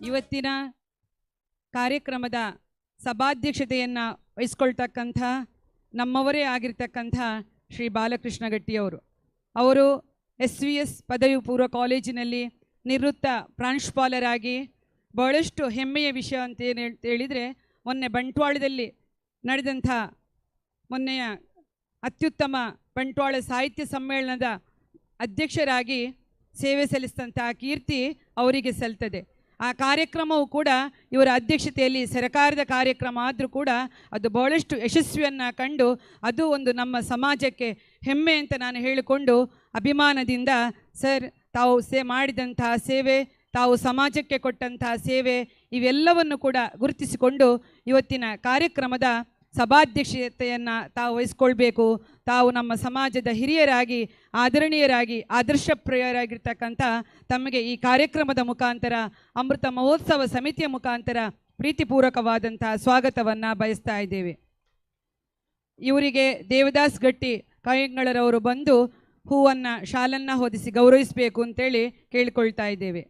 ಇವತ್ತಿನ ಕಾರ್ಯಕ್ರಮದ ಸಭಾಧ್ಯಕ್ಷತೆಯನ್ನು ವಹಿಸ್ಕೊಳ್ತಕ್ಕಂಥ ನಮ್ಮವರೇ ಆಗಿರ್ತಕ್ಕಂಥ ಶ್ರೀ ಬಾಲಕೃಷ್ಣ ಗಟ್ಟಿಯವರು, ಅವರು SVS ಪದವಿ ಪೂರ್ವ ಕಾಲೇಜಿನಲ್ಲಿ ನಿವೃತ್ತ ಪ್ರಾಂಶುಪಾಲರಾಗಿ ಬಹಳಷ್ಟು ಹೆಮ್ಮೆಯ ವಿಷಯ ಅಂತ ಏನು ಹೇಳಿದರೆ, ಮೊನ್ನೆ ಬಂಟ್ವಾಳದಲ್ಲಿ ನಡೆದಂಥ ಮೊನ್ನೆಯ ಅತ್ಯುತ್ತಮ ಬಂಟ್ವಾಳ ಸಾಹಿತ್ಯ ಸಮ್ಮೇಳನದ ಅಧ್ಯಕ್ಷರಾಗಿ ಸೇವೆ ಸಲ್ಲಿಸಿದಂಥ ಕೀರ್ತಿ ಅವರಿಗೆ ಸಲ್ತದೆ. ಆ ಕಾರ್ಯಕ್ರಮವೂ ಕೂಡ ಇವರ ಅಧ್ಯಕ್ಷತೆಯಲ್ಲಿ ಸರ್ಕಾರದ ಕಾರ್ಯಕ್ರಮ ಆದರೂ ಕೂಡ ಅದು ಬಹಳಷ್ಟು ಯಶಸ್ವಿಯನ್ನು ಕಂಡು ಅದು ಒಂದು ನಮ್ಮ ಸಮಾಜಕ್ಕೆ ಹೆಮ್ಮೆ ಅಂತ ನಾನು ಹೇಳಿಕೊಂಡು ಅಭಿಮಾನದಿಂದ ಸರ್ ತಾವು ಮಾಡಿದಂತಹ ಸೇವೆ, ತಾವು ಸಮಾಜಕ್ಕೆ ಕೊಟ್ಟಂತಹ ಸೇವೆ ಇವೆಲ್ಲವನ್ನು ಕೂಡ ಗುರುತಿಸಿಕೊಂಡು ಇವತ್ತಿನ ಕಾರ್ಯಕ್ರಮದ ಸಭಾಧ್ಯಕ್ಷತೆಯನ್ನು ತಾವು ವಹಿಸ್ಕೊಳ್ಬೇಕು. ತಾವು ನಮ್ಮ ಸಮಾಜದ ಹಿರಿಯರಾಗಿ, ಆದರಣೀಯರಾಗಿ, ಆದರ್ಶಪ್ರಿಯರಾಗಿರ್ತಕ್ಕಂಥ ತಮಗೆ ಈ ಕಾರ್ಯಕ್ರಮದ ಮುಖಾಂತರ, ಅಮೃತ ಮಹೋತ್ಸವ ಸಮಿತಿಯ ಮುಖಾಂತರ ಪ್ರೀತಿಪೂರ್ವಕವಾದಂಥ ಸ್ವಾಗತವನ್ನು ಬಯಸ್ತಾ ಇದ್ದೇವೆ. ಇವರಿಗೆ ದೇವದಾಸ್ ಗಟ್ಟಿ ಕಾಯಂಗಳರವರು ಬಂದು ಹೂವನ್ನು, ಶಾಲನ್ನು ಹೊದಿಸಿ ಗೌರವಿಸಬೇಕು ಅಂತೇಳಿ ಕೇಳಿಕೊಳ್ತಾ ಇದ್ದೇವೆ.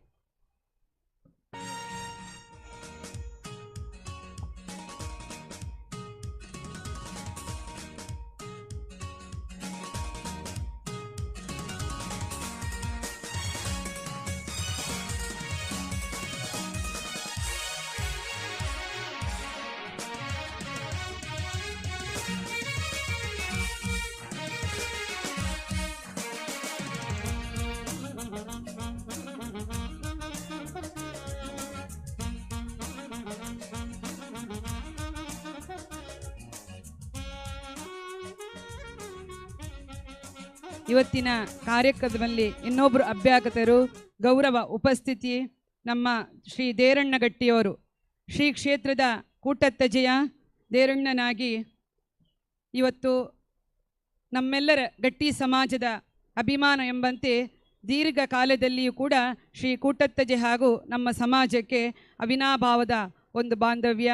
ಇವತ್ತಿನ ಕಾರ್ಯಕ್ರಮದಲ್ಲಿ ಇನ್ನೊಬ್ಬರು ಅಭ್ಯಾಗತರು ಗೌರವ ಉಪಸ್ಥಿತಿ ನಮ್ಮ ಶ್ರೀ ದೇರಣ್ಣಗಟ್ಟಿಯವರು, ಶ್ರೀ ಕ್ಷೇತ್ರದ ಕೂಟತ್ತಜೆಯ ದೇರಣ್ಣನಾಗಿ ಇವತ್ತು ನಮ್ಮೆಲ್ಲರ ಗಟ್ಟಿ ಸಮಾಜದ ಅಭಿಮಾನ ಎಂಬಂತೆ ದೀರ್ಘ ಕಾಲದಲ್ಲಿಯೂ ಕೂಡ ಶ್ರೀ ಕೂಟತ್ತಜೆ ಹಾಗೂ ನಮ್ಮ ಸಮಾಜಕ್ಕೆ ಅವಿನಾಭಾವದ ಒಂದು ಬಾಂಧವ್ಯ,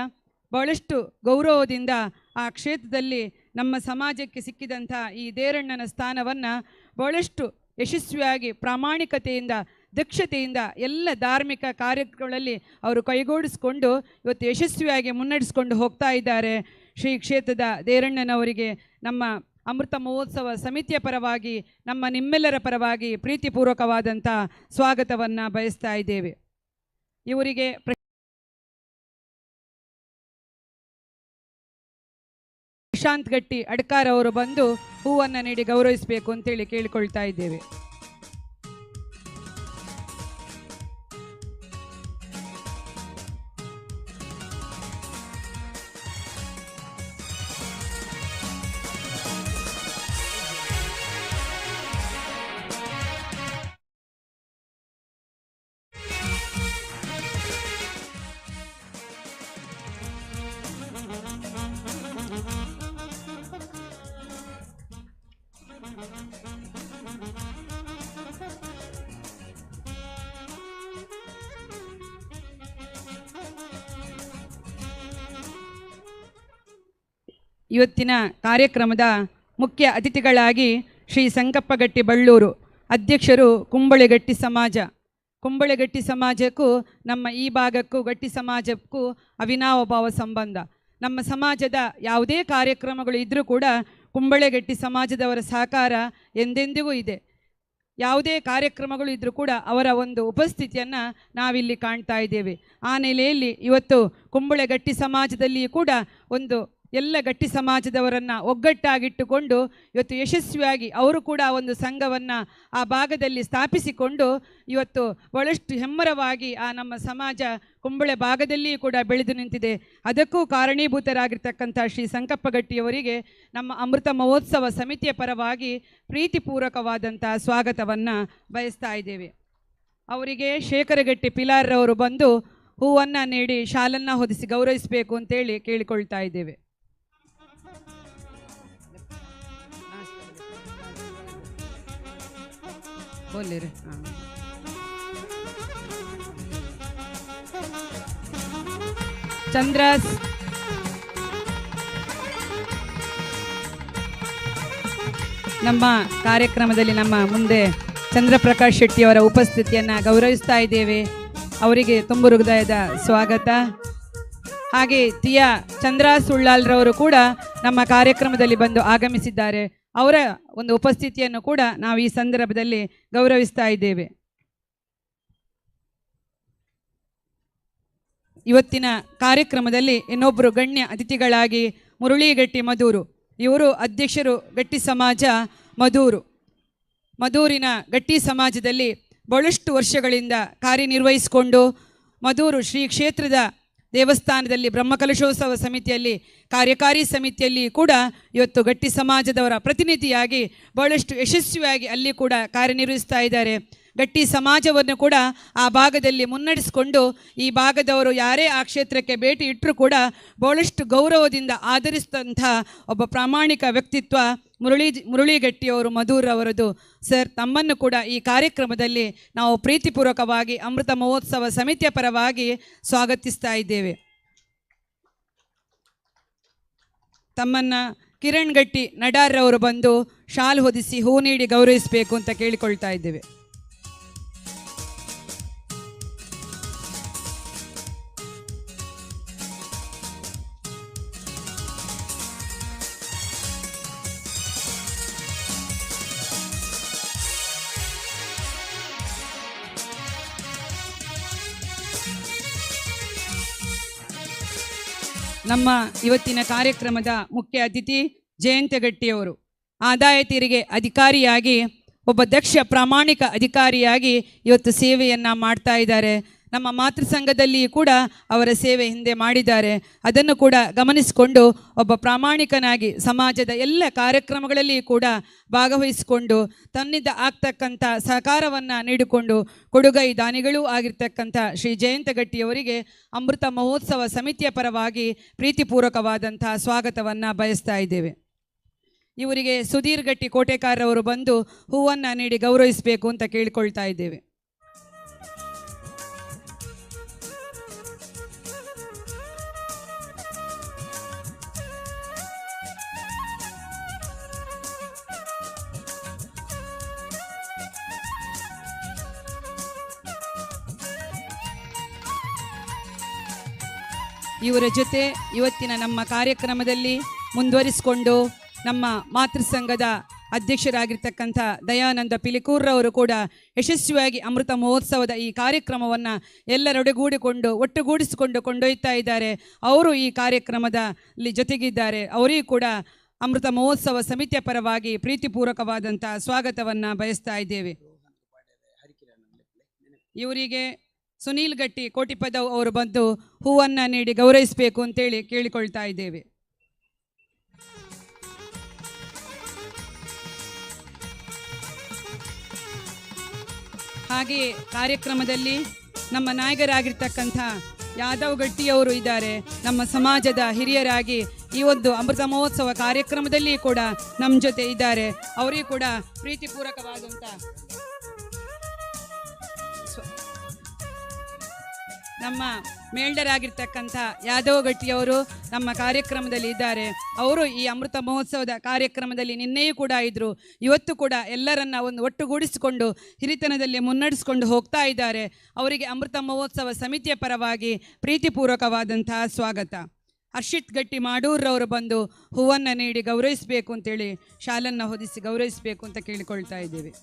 ಬಹಳಷ್ಟು ಗೌರವದಿಂದ ಆ ಕ್ಷೇತ್ರದಲ್ಲಿ ನಮ್ಮ ಸಮಾಜಕ್ಕೆ ಸಿಕ್ಕಿದಂಥ ಈ ದೇರಣ್ಣನ ಸ್ಥಾನವನ್ನು ಬಹಳಷ್ಟು ಯಶಸ್ವಿಯಾಗಿ ಪ್ರಾಮಾಣಿಕತೆಯಿಂದ ದಕ್ಷತೆಯಿಂದ ಎಲ್ಲ ಧಾರ್ಮಿಕ ಕಾರ್ಯಗಳಲ್ಲಿ ಅವರು ಕೈಗೂಡಿಸಿಕೊಂಡು ಇವತ್ತು ಯಶಸ್ವಿಯಾಗಿ ಮುನ್ನಡೆಸಿಕೊಂಡು ಹೋಗ್ತಾ ಇದ್ದಾರೆ. ಶ್ರೀ ಕ್ಷೇತ್ರದ ದೇರಣ್ಣನವರಿಗೆ ನಮ್ಮ ಅಮೃತ ಮಹೋತ್ಸವ ಸಮಿತಿಯ ಪರವಾಗಿ, ನಮ್ಮ ನಿಮ್ಮೆಲ್ಲರ ಪರವಾಗಿ ಪ್ರೀತಿಪೂರ್ವಕವಾದಂಥ ಸ್ವಾಗತವನ್ನು ಬಯಸ್ತಾ ಇದ್ದೇವೆ. ಇವರಿಗೆ ಪ್ರಶಾಂತ್ ಗಟ್ಟಿ ಅಡ್ಕಾರ್ ಅವರು ಬಂದು ಹೂವನ್ನು ನೀಡಿ ಗೌರವಿಸಬೇಕು ಅಂತೇಳಿ ಕೇಳಿಕೊಳ್ತಾ ಇದ್ದೇವೆ. ಇವತ್ತಿನ ಕಾರ್ಯಕ್ರಮದ ಮುಖ್ಯ ಅತಿಥಿಗಳಾಗಿ ಶ್ರೀ ಸಂಕಪ್ಪಗಟ್ಟಿ ಬಳ್ಳೂರು ಅಧ್ಯಕ್ಷರು ಕುಂಬಳೆಗಟ್ಟಿ ಸಮಾಜ. ಕುಂಬಳೆಗಟ್ಟಿ ಸಮಾಜಕ್ಕೂ ನಮ್ಮ ಈ ಭಾಗಕ್ಕೂ ಗಟ್ಟಿ ಸಮಾಜಕ್ಕೂ ಅವಿನಾವಭಾವ ಸಂಬಂಧ. ನಮ್ಮ ಸಮಾಜದ ಯಾವುದೇ ಕಾರ್ಯಕ್ರಮಗಳು ಇದ್ದರೂ ಕೂಡ ಕುಂಬಳೆಗಟ್ಟಿ ಸಮಾಜದವರ ಸಹಕಾರ ಎಂದೆಂದಿಗೂ ಇದೆ. ಯಾವುದೇ ಕಾರ್ಯಕ್ರಮಗಳು ಇದ್ದರೂ ಕೂಡ ಅವರ ಒಂದು ಉಪಸ್ಥಿತಿಯನ್ನು ನಾವಿಲ್ಲಿ ಕಾಣ್ತಾ ಇದ್ದೇವೆ. ಆ ನೆಲೆಯಲ್ಲಿ ಇವತ್ತು ಕುಂಬಳೆಗಟ್ಟಿ ಸಮಾಜದಲ್ಲಿಯೂ ಕೂಡ ಒಂದು ಎಲ್ಲ ಗಟ್ಟಿ ಸಮಾಜದವರನ್ನು ಒಗ್ಗಟ್ಟಾಗಿಟ್ಟುಕೊಂಡು ಇವತ್ತು ಯಶಸ್ವಿಯಾಗಿ ಅವರು ಕೂಡ ಒಂದು ಸಂಘವನ್ನು ಆ ಭಾಗದಲ್ಲಿ ಸ್ಥಾಪಿಸಿಕೊಂಡು ಇವತ್ತು ಬಹಳಷ್ಟು ಹೆಮ್ಮರವಾಗಿ ಆ ನಮ್ಮ ಸಮಾಜ ಕುಂಬಳೆ ಭಾಗದಲ್ಲಿಯೂ ಕೂಡ ಬೆಳೆದು ನಿಂತಿದೆ. ಅದಕ್ಕೂ ಕಾರಣೀಭೂತರಾಗಿರ್ತಕ್ಕಂಥ ಶ್ರೀ ಸಂಕಪ್ಪಗಟ್ಟಿಯವರಿಗೆ ನಮ್ಮ ಅಮೃತ ಮಹೋತ್ಸವ ಸಮಿತಿಯ ಪರವಾಗಿ ಪ್ರೀತಿಪೂರ್ವಕವಾದಂಥ ಸ್ವಾಗತವನ್ನು ಬಯಸ್ತಾ ಇದ್ದೇವೆ. ಅವರಿಗೆ ಶೇಖರಗಟ್ಟಿ ಪಿಲಾರ್ರವರು ಬಂದು ಹೂವನ್ನು ನೀಡಿ ಶಾಲನ್ನು ಹೊದಿಸಿ ಗೌರವಿಸಬೇಕು ಅಂತೇಳಿ ಕೇಳಿಕೊಳ್ತಾ ಇದ್ದೇವೆ. ಬೋಲಿರಿ. ಚಂದ್ರಾಸ್ ನಮ್ಮ ಕಾರ್ಯಕ್ರಮದಲ್ಲಿ ನಮ್ಮ ಮುಂದೆ ಚಂದ್ರಪ್ರಕಾಶ್ ಶೆಟ್ಟಿಯವರ ಉಪಸ್ಥಿತಿಯನ್ನು ಗೌರವಿಸ್ತಾ ಇದ್ದೇವೆ. ಅವರಿಗೆ ತುಂಬು ಹೃದಯದ ಸ್ವಾಗತ. ಹಾಗೆ ತಿಯಾ ಚಂದ್ರ ಸುಳ್ಳಾಲ್ರವರು ಕೂಡ ನಮ್ಮ ಕಾರ್ಯಕ್ರಮದಲ್ಲಿ ಬಂದು ಆಗಮಿಸಿದ್ದಾರೆ. ಅವರ ಒಂದು ಉಪಸ್ಥಿತಿಯನ್ನು ಕೂಡ ನಾವು ಈ ಸಂದರ್ಭದಲ್ಲಿ ಗೌರವಿಸ್ತಾ ಇದ್ದೇವೆ. ಇವತ್ತಿನ ಕಾರ್ಯಕ್ರಮದಲ್ಲಿ ಇನ್ನೊಬ್ಬರು ಗಣ್ಯ ಅತಿಥಿಗಳಾಗಿ ಮುರಳಿಗಟ್ಟಿ ಮಧೂರು, ಇವರು ಅಧ್ಯಕ್ಷರು ಗಟ್ಟಿ ಸಮಾಜ ಮಧೂರು. ಮಧೂರಿನ ಗಟ್ಟಿ ಸಮಾಜದಲ್ಲಿ ಬಹಳಷ್ಟು ವರ್ಷಗಳಿಂದ ಕಾರ್ಯನಿರ್ವಹಿಸಿಕೊಂಡು ಮಧೂರು ಶ್ರೀ ಕ್ಷೇತ್ರದ ದೇವಸ್ಥಾನದಲ್ಲಿ ಬ್ರಹ್ಮಕಲಶೋತ್ಸವ ಸಮಿತಿಯಲ್ಲಿ ಕಾರ್ಯಕಾರಿ ಸಮಿತಿಯಲ್ಲಿ ಕೂಡ ಇವತ್ತು ಗಟ್ಟಿ ಸಮಾಜದವರ ಪ್ರತಿನಿಧಿಯಾಗಿ ಬಹಳಷ್ಟು ಯಶಸ್ವಿಯಾಗಿ ಅಲ್ಲಿ ಕೂಡ ಕಾರ್ಯನಿರ್ವಹಿಸ್ತಾ ಇದ್ದಾರೆ. ಗಟ್ಟಿ ಸಮಾಜವನ್ನು ಕೂಡ ಆ ಭಾಗದಲ್ಲಿ ಮುನ್ನಡೆಸಿಕೊಂಡು ಈ ಭಾಗದವರು ಯಾರೇ ಆ ಕ್ಷೇತ್ರಕ್ಕೆ ಭೇಟಿ ಇಟ್ಟರೂ ಕೂಡ ಬಹಳಷ್ಟು ಗೌರವದಿಂದ ಆದರಿಸಿದಂಥ ಒಬ್ಬ ಪ್ರಾಮಾಣಿಕ ವ್ಯಕ್ತಿತ್ವ ಮುರಳಿಗಟ್ಟಿಯವರು ಮಧೂರ್ ಅವರದು. ಸರ್, ತಮ್ಮನ್ನು ಕೂಡ ಈ ಕಾರ್ಯಕ್ರಮದಲ್ಲಿ ನಾವು ಪ್ರೀತಿಪೂರ್ವಕವಾಗಿ ಅಮೃತ ಮಹೋತ್ಸವ ಸಮಿತಿಯ ಪರವಾಗಿ ಸ್ವಾಗತಿಸ್ತಾ ಇದ್ದೇವೆ. ತಮ್ಮನ್ನು ಕಿರಣ್ ಗಟ್ಟಿ ನಡಾರ್ರವರು ಬಂದು ಶಾಲು ಹೊದಿಸಿ ಹೂ ನೀಡಿ ಗೌರವಿಸಬೇಕು ಅಂತ ಕೇಳಿಕೊಳ್ತಾ ಇದ್ದೇವೆ. ನಮ್ಮ ಇವತ್ತಿನ ಕಾರ್ಯಕ್ರಮದ ಮುಖ್ಯ ಅತಿಥಿ ಜಯಂತಗಟ್ಟಿಯವರು ಆದಾಯ ತೆರಿಗೆ ಅಧಿಕಾರಿಯಾಗಿ, ಒಬ್ಬ ದಕ್ಷ ಪ್ರಾಮಾಣಿಕ ಅಧಿಕಾರಿಯಾಗಿ ಇವತ್ತು ಸೇವೆಯನ್ನು ಮಾಡ್ತಾ ಇದ್ದಾರೆ. ನಮ್ಮ ಮಾತೃ ಸಂಘದಲ್ಲಿಯೂ ಕೂಡ ಅವರ ಸೇವೆ ಹಿಂದೆ ಮಾಡಿದ್ದಾರೆ. ಅದನ್ನು ಕೂಡ ಗಮನಿಸಿಕೊಂಡು ಒಬ್ಬ ಪ್ರಾಮಾಣಿಕನಾಗಿ ಸಮಾಜದ ಎಲ್ಲ ಕಾರ್ಯಕ್ರಮಗಳಲ್ಲಿಯೂ ಕೂಡ ಭಾಗವಹಿಸಿಕೊಂಡು ತನ್ನಿಂದ ಆಗ್ತಕ್ಕಂಥ ಸಹಕಾರವನ್ನು ನೀಡಿಕೊಂಡು ಕೊಡುಗೈ ದಾನಿಗಳೂ ಆಗಿರ್ತಕ್ಕಂಥ ಶ್ರೀ ಜಯಂತ ಗಟ್ಟಿಯವರಿಗೆ ಅಮೃತ ಮಹೋತ್ಸವ ಸಮಿತಿಯ ಪರವಾಗಿ ಪ್ರೀತಿಪೂರ್ವಕವಾದಂಥ ಸ್ವಾಗತವನ್ನು ಬಯಸ್ತಾ ಇದ್ದೇವೆ. ಇವರಿಗೆ ಸುಧೀರ್ ಗಟ್ಟಿ ಕೋಟೆಕಾರರವರು ಬಂದು ಹೂವನ್ನು ನೀಡಿ ಗೌರವಿಸಬೇಕು ಅಂತ ಕೇಳಿಕೊಳ್ತಾ ಇದ್ದೇವೆ. ಇವರ ಜೊತೆ ಇವತ್ತಿನ ನಮ್ಮ ಕಾರ್ಯಕ್ರಮದಲ್ಲಿ ಮುಂದುವರಿಸಿಕೊಂಡು ನಮ್ಮ ಮಾತೃ ಸಂಘದ ಅಧ್ಯಕ್ಷರಾಗಿರ್ತಕ್ಕಂಥ ದಯಾನಂದ ಪಿಲಿಕೂರ್ರವರು ಕೂಡ ಯಶಸ್ವಿಯಾಗಿ ಅಮೃತ ಮಹೋತ್ಸವದ ಈ ಕಾರ್ಯಕ್ರಮವನ್ನು ಎಲ್ಲರೊಡಗೂಡಿಕೊಂಡು ಒಟ್ಟುಗೂಡಿಸಿಕೊಂಡು ಕೊಂಡೊಯ್ತಾ ಇದ್ದಾರೆ. ಅವರು ಈ ಕಾರ್ಯಕ್ರಮದಲ್ಲಿ ಜೊತೆಗಿದ್ದಾರೆ. ಅವರಿಗೂ ಕೂಡ ಅಮೃತ ಮಹೋತ್ಸವ ಸಮಿತಿಯ ಪರವಾಗಿ ಪ್ರೀತಿಪೂರ್ವಕವಾದಂಥ ಸ್ವಾಗತವನ್ನು ಬಯಸ್ತಾ ಇದ್ದೇವೆ. ಇವರಿಗೆ ಸುನೀಲ್ ಗಟ್ಟಿ ಕೋಟಿಪದವ್ ಅವರು ಬಂದು ಹೂವನ್ನು ನೀಡಿ ಗೌರವಿಸಬೇಕು ಅಂತೇಳಿ ಕೇಳಿಕೊಳ್ತಾ ಇದ್ದೇವೆ. ಹಾಗೆಯೇ ಕಾರ್ಯಕ್ರಮದಲ್ಲಿ ನಮ್ಮ ನಾಯಕರಾಗಿರ್ತಕ್ಕಂಥ ಯಾದವ್ ಗಟ್ಟಿಯವರು ಇದ್ದಾರೆ. ನಮ್ಮ ಸಮಾಜದ ಹಿರಿಯರಾಗಿ ಈ ಒಂದು ಅಮೃತ ಮಹೋತ್ಸವ ಕಾರ್ಯಕ್ರಮದಲ್ಲಿ ಕೂಡ ನಮ್ಮ ಜೊತೆ ಇದ್ದಾರೆ. ಅವರಿಗೂ ಕೂಡ ಪ್ರೀತಿಪೂರ್ವಕವಾದಂಥ ನಮ್ಮ ಮೇಲ್ಡರಾಗಿರ್ತಕ್ಕಂಥ ಯಾದವ್ ಗಟ್ಟಿಯವರು ನಮ್ಮ ಕಾರ್ಯಕ್ರಮದಲ್ಲಿ ಇದ್ದಾರೆ. ಅವರು ಈ ಅಮೃತ ಮಹೋತ್ಸವದ ಕಾರ್ಯಕ್ರಮದಲ್ಲಿ ನಿನ್ನೆಯೂ ಕೂಡ ಇದ್ದರು, ಇವತ್ತು ಕೂಡ ಎಲ್ಲರನ್ನ ಒಂದು ಒಟ್ಟುಗೂಡಿಸಿಕೊಂಡು ಹಿರಿತನದಲ್ಲಿ ಮುನ್ನಡೆಸಿಕೊಂಡು ಹೋಗ್ತಾ ಇದ್ದಾರೆ. ಅವರಿಗೆ ಅಮೃತ ಮಹೋತ್ಸವ ಸಮಿತಿಯ ಪರವಾಗಿ ಪ್ರೀತಿಪೂರ್ವಕವಾದಂತಹ ಸ್ವಾಗತ. ಹರ್ಷಿತ್ ಗಟ್ಟಿ ಮಾಡೂರ್ರವರು ಬಂದು ಹೂವನ್ನು ನೀಡಿ ಗೌರವಿಸಬೇಕು ಅಂತೇಳಿ, ಶಾಲನ್ನು ಹೊದಿಸಿ ಗೌರವಿಸಬೇಕು ಅಂತ ಕೇಳಿಕೊಳ್ತಾ ಇದ್ದೇವೆ.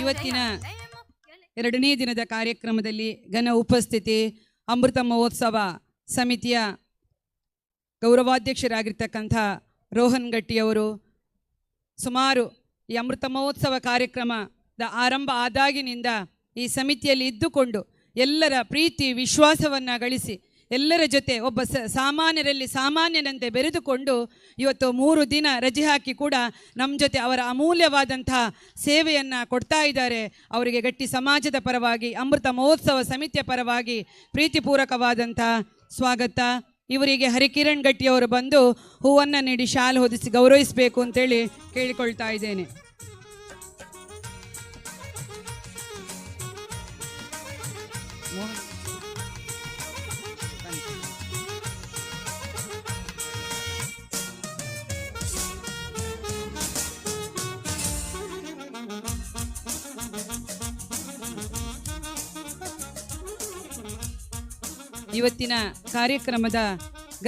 ಇವತ್ತಿನ ಎರಡನೇ ದಿನದ ಕಾರ್ಯಕ್ರಮದಲ್ಲಿ ಘನ ಉಪಸ್ಥಿತಿ ಅಮೃತ ಮಹೋತ್ಸವ ಸಮಿತಿಯ ಗೌರವಾಧ್ಯಕ್ಷರಾಗಿರ್ತಕ್ಕಂಥ ರೋಹನ್ ಗಟ್ಟಿಯವರು, ಸುಮಾರು ಈ ಅಮೃತ ಮಹೋತ್ಸವ ಕಾರ್ಯಕ್ರಮದ ಆರಂಭ ಆದಾಗಿನಿಂದ ಈ ಸಮಿತಿಯಲ್ಲಿ ಇದ್ದುಕೊಂಡು ಎಲ್ಲರ ಪ್ರೀತಿ ವಿಶ್ವಾಸವನ್ನು ಗಳಿಸಿ ಎಲ್ಲರ ಜೊತೆ ಒಬ್ಬ ಸಾಮಾನ್ಯರಲ್ಲಿ ಸಾಮಾನ್ಯನಂತೆ ಬೆರೆದುಕೊಂಡು ಇವತ್ತು 3 ದಿನ ರಜೆ ಹಾಕಿ ಕೂಡ ನಮ್ಮ ಜೊತೆ ಅವರ ಅಮೂಲ್ಯವಾದಂತಹ ಸೇವೆಯನ್ನು ಕೊಡ್ತಾ ಇದ್ದಾರೆ. ಅವರಿಗೆ ಗಟ್ಟಿ ಸಮಾಜದ ಪರವಾಗಿ, ಅಮೃತ ಮಹೋತ್ಸವ ಸಮಿತಿಯ ಪರವಾಗಿ ಪ್ರೀತಿಪೂರ್ವಕವಾದಂಥ ಸ್ವಾಗತ. ಇವರಿಗೆ ಹರಿಕಿರಣ್ ಗಟ್ಟಿಯವರು ಬಂದು ಹೂವನ್ನು ನೀಡಿ ಶಾಲು ಹೊದಿಸಿ ಗೌರವಿಸಬೇಕು ಅಂತೇಳಿ ಕೇಳಿಕೊಳ್ತಾ ಇದ್ದೇನೆ. ಇವತ್ತಿನ ಕಾರ್ಯಕ್ರಮದ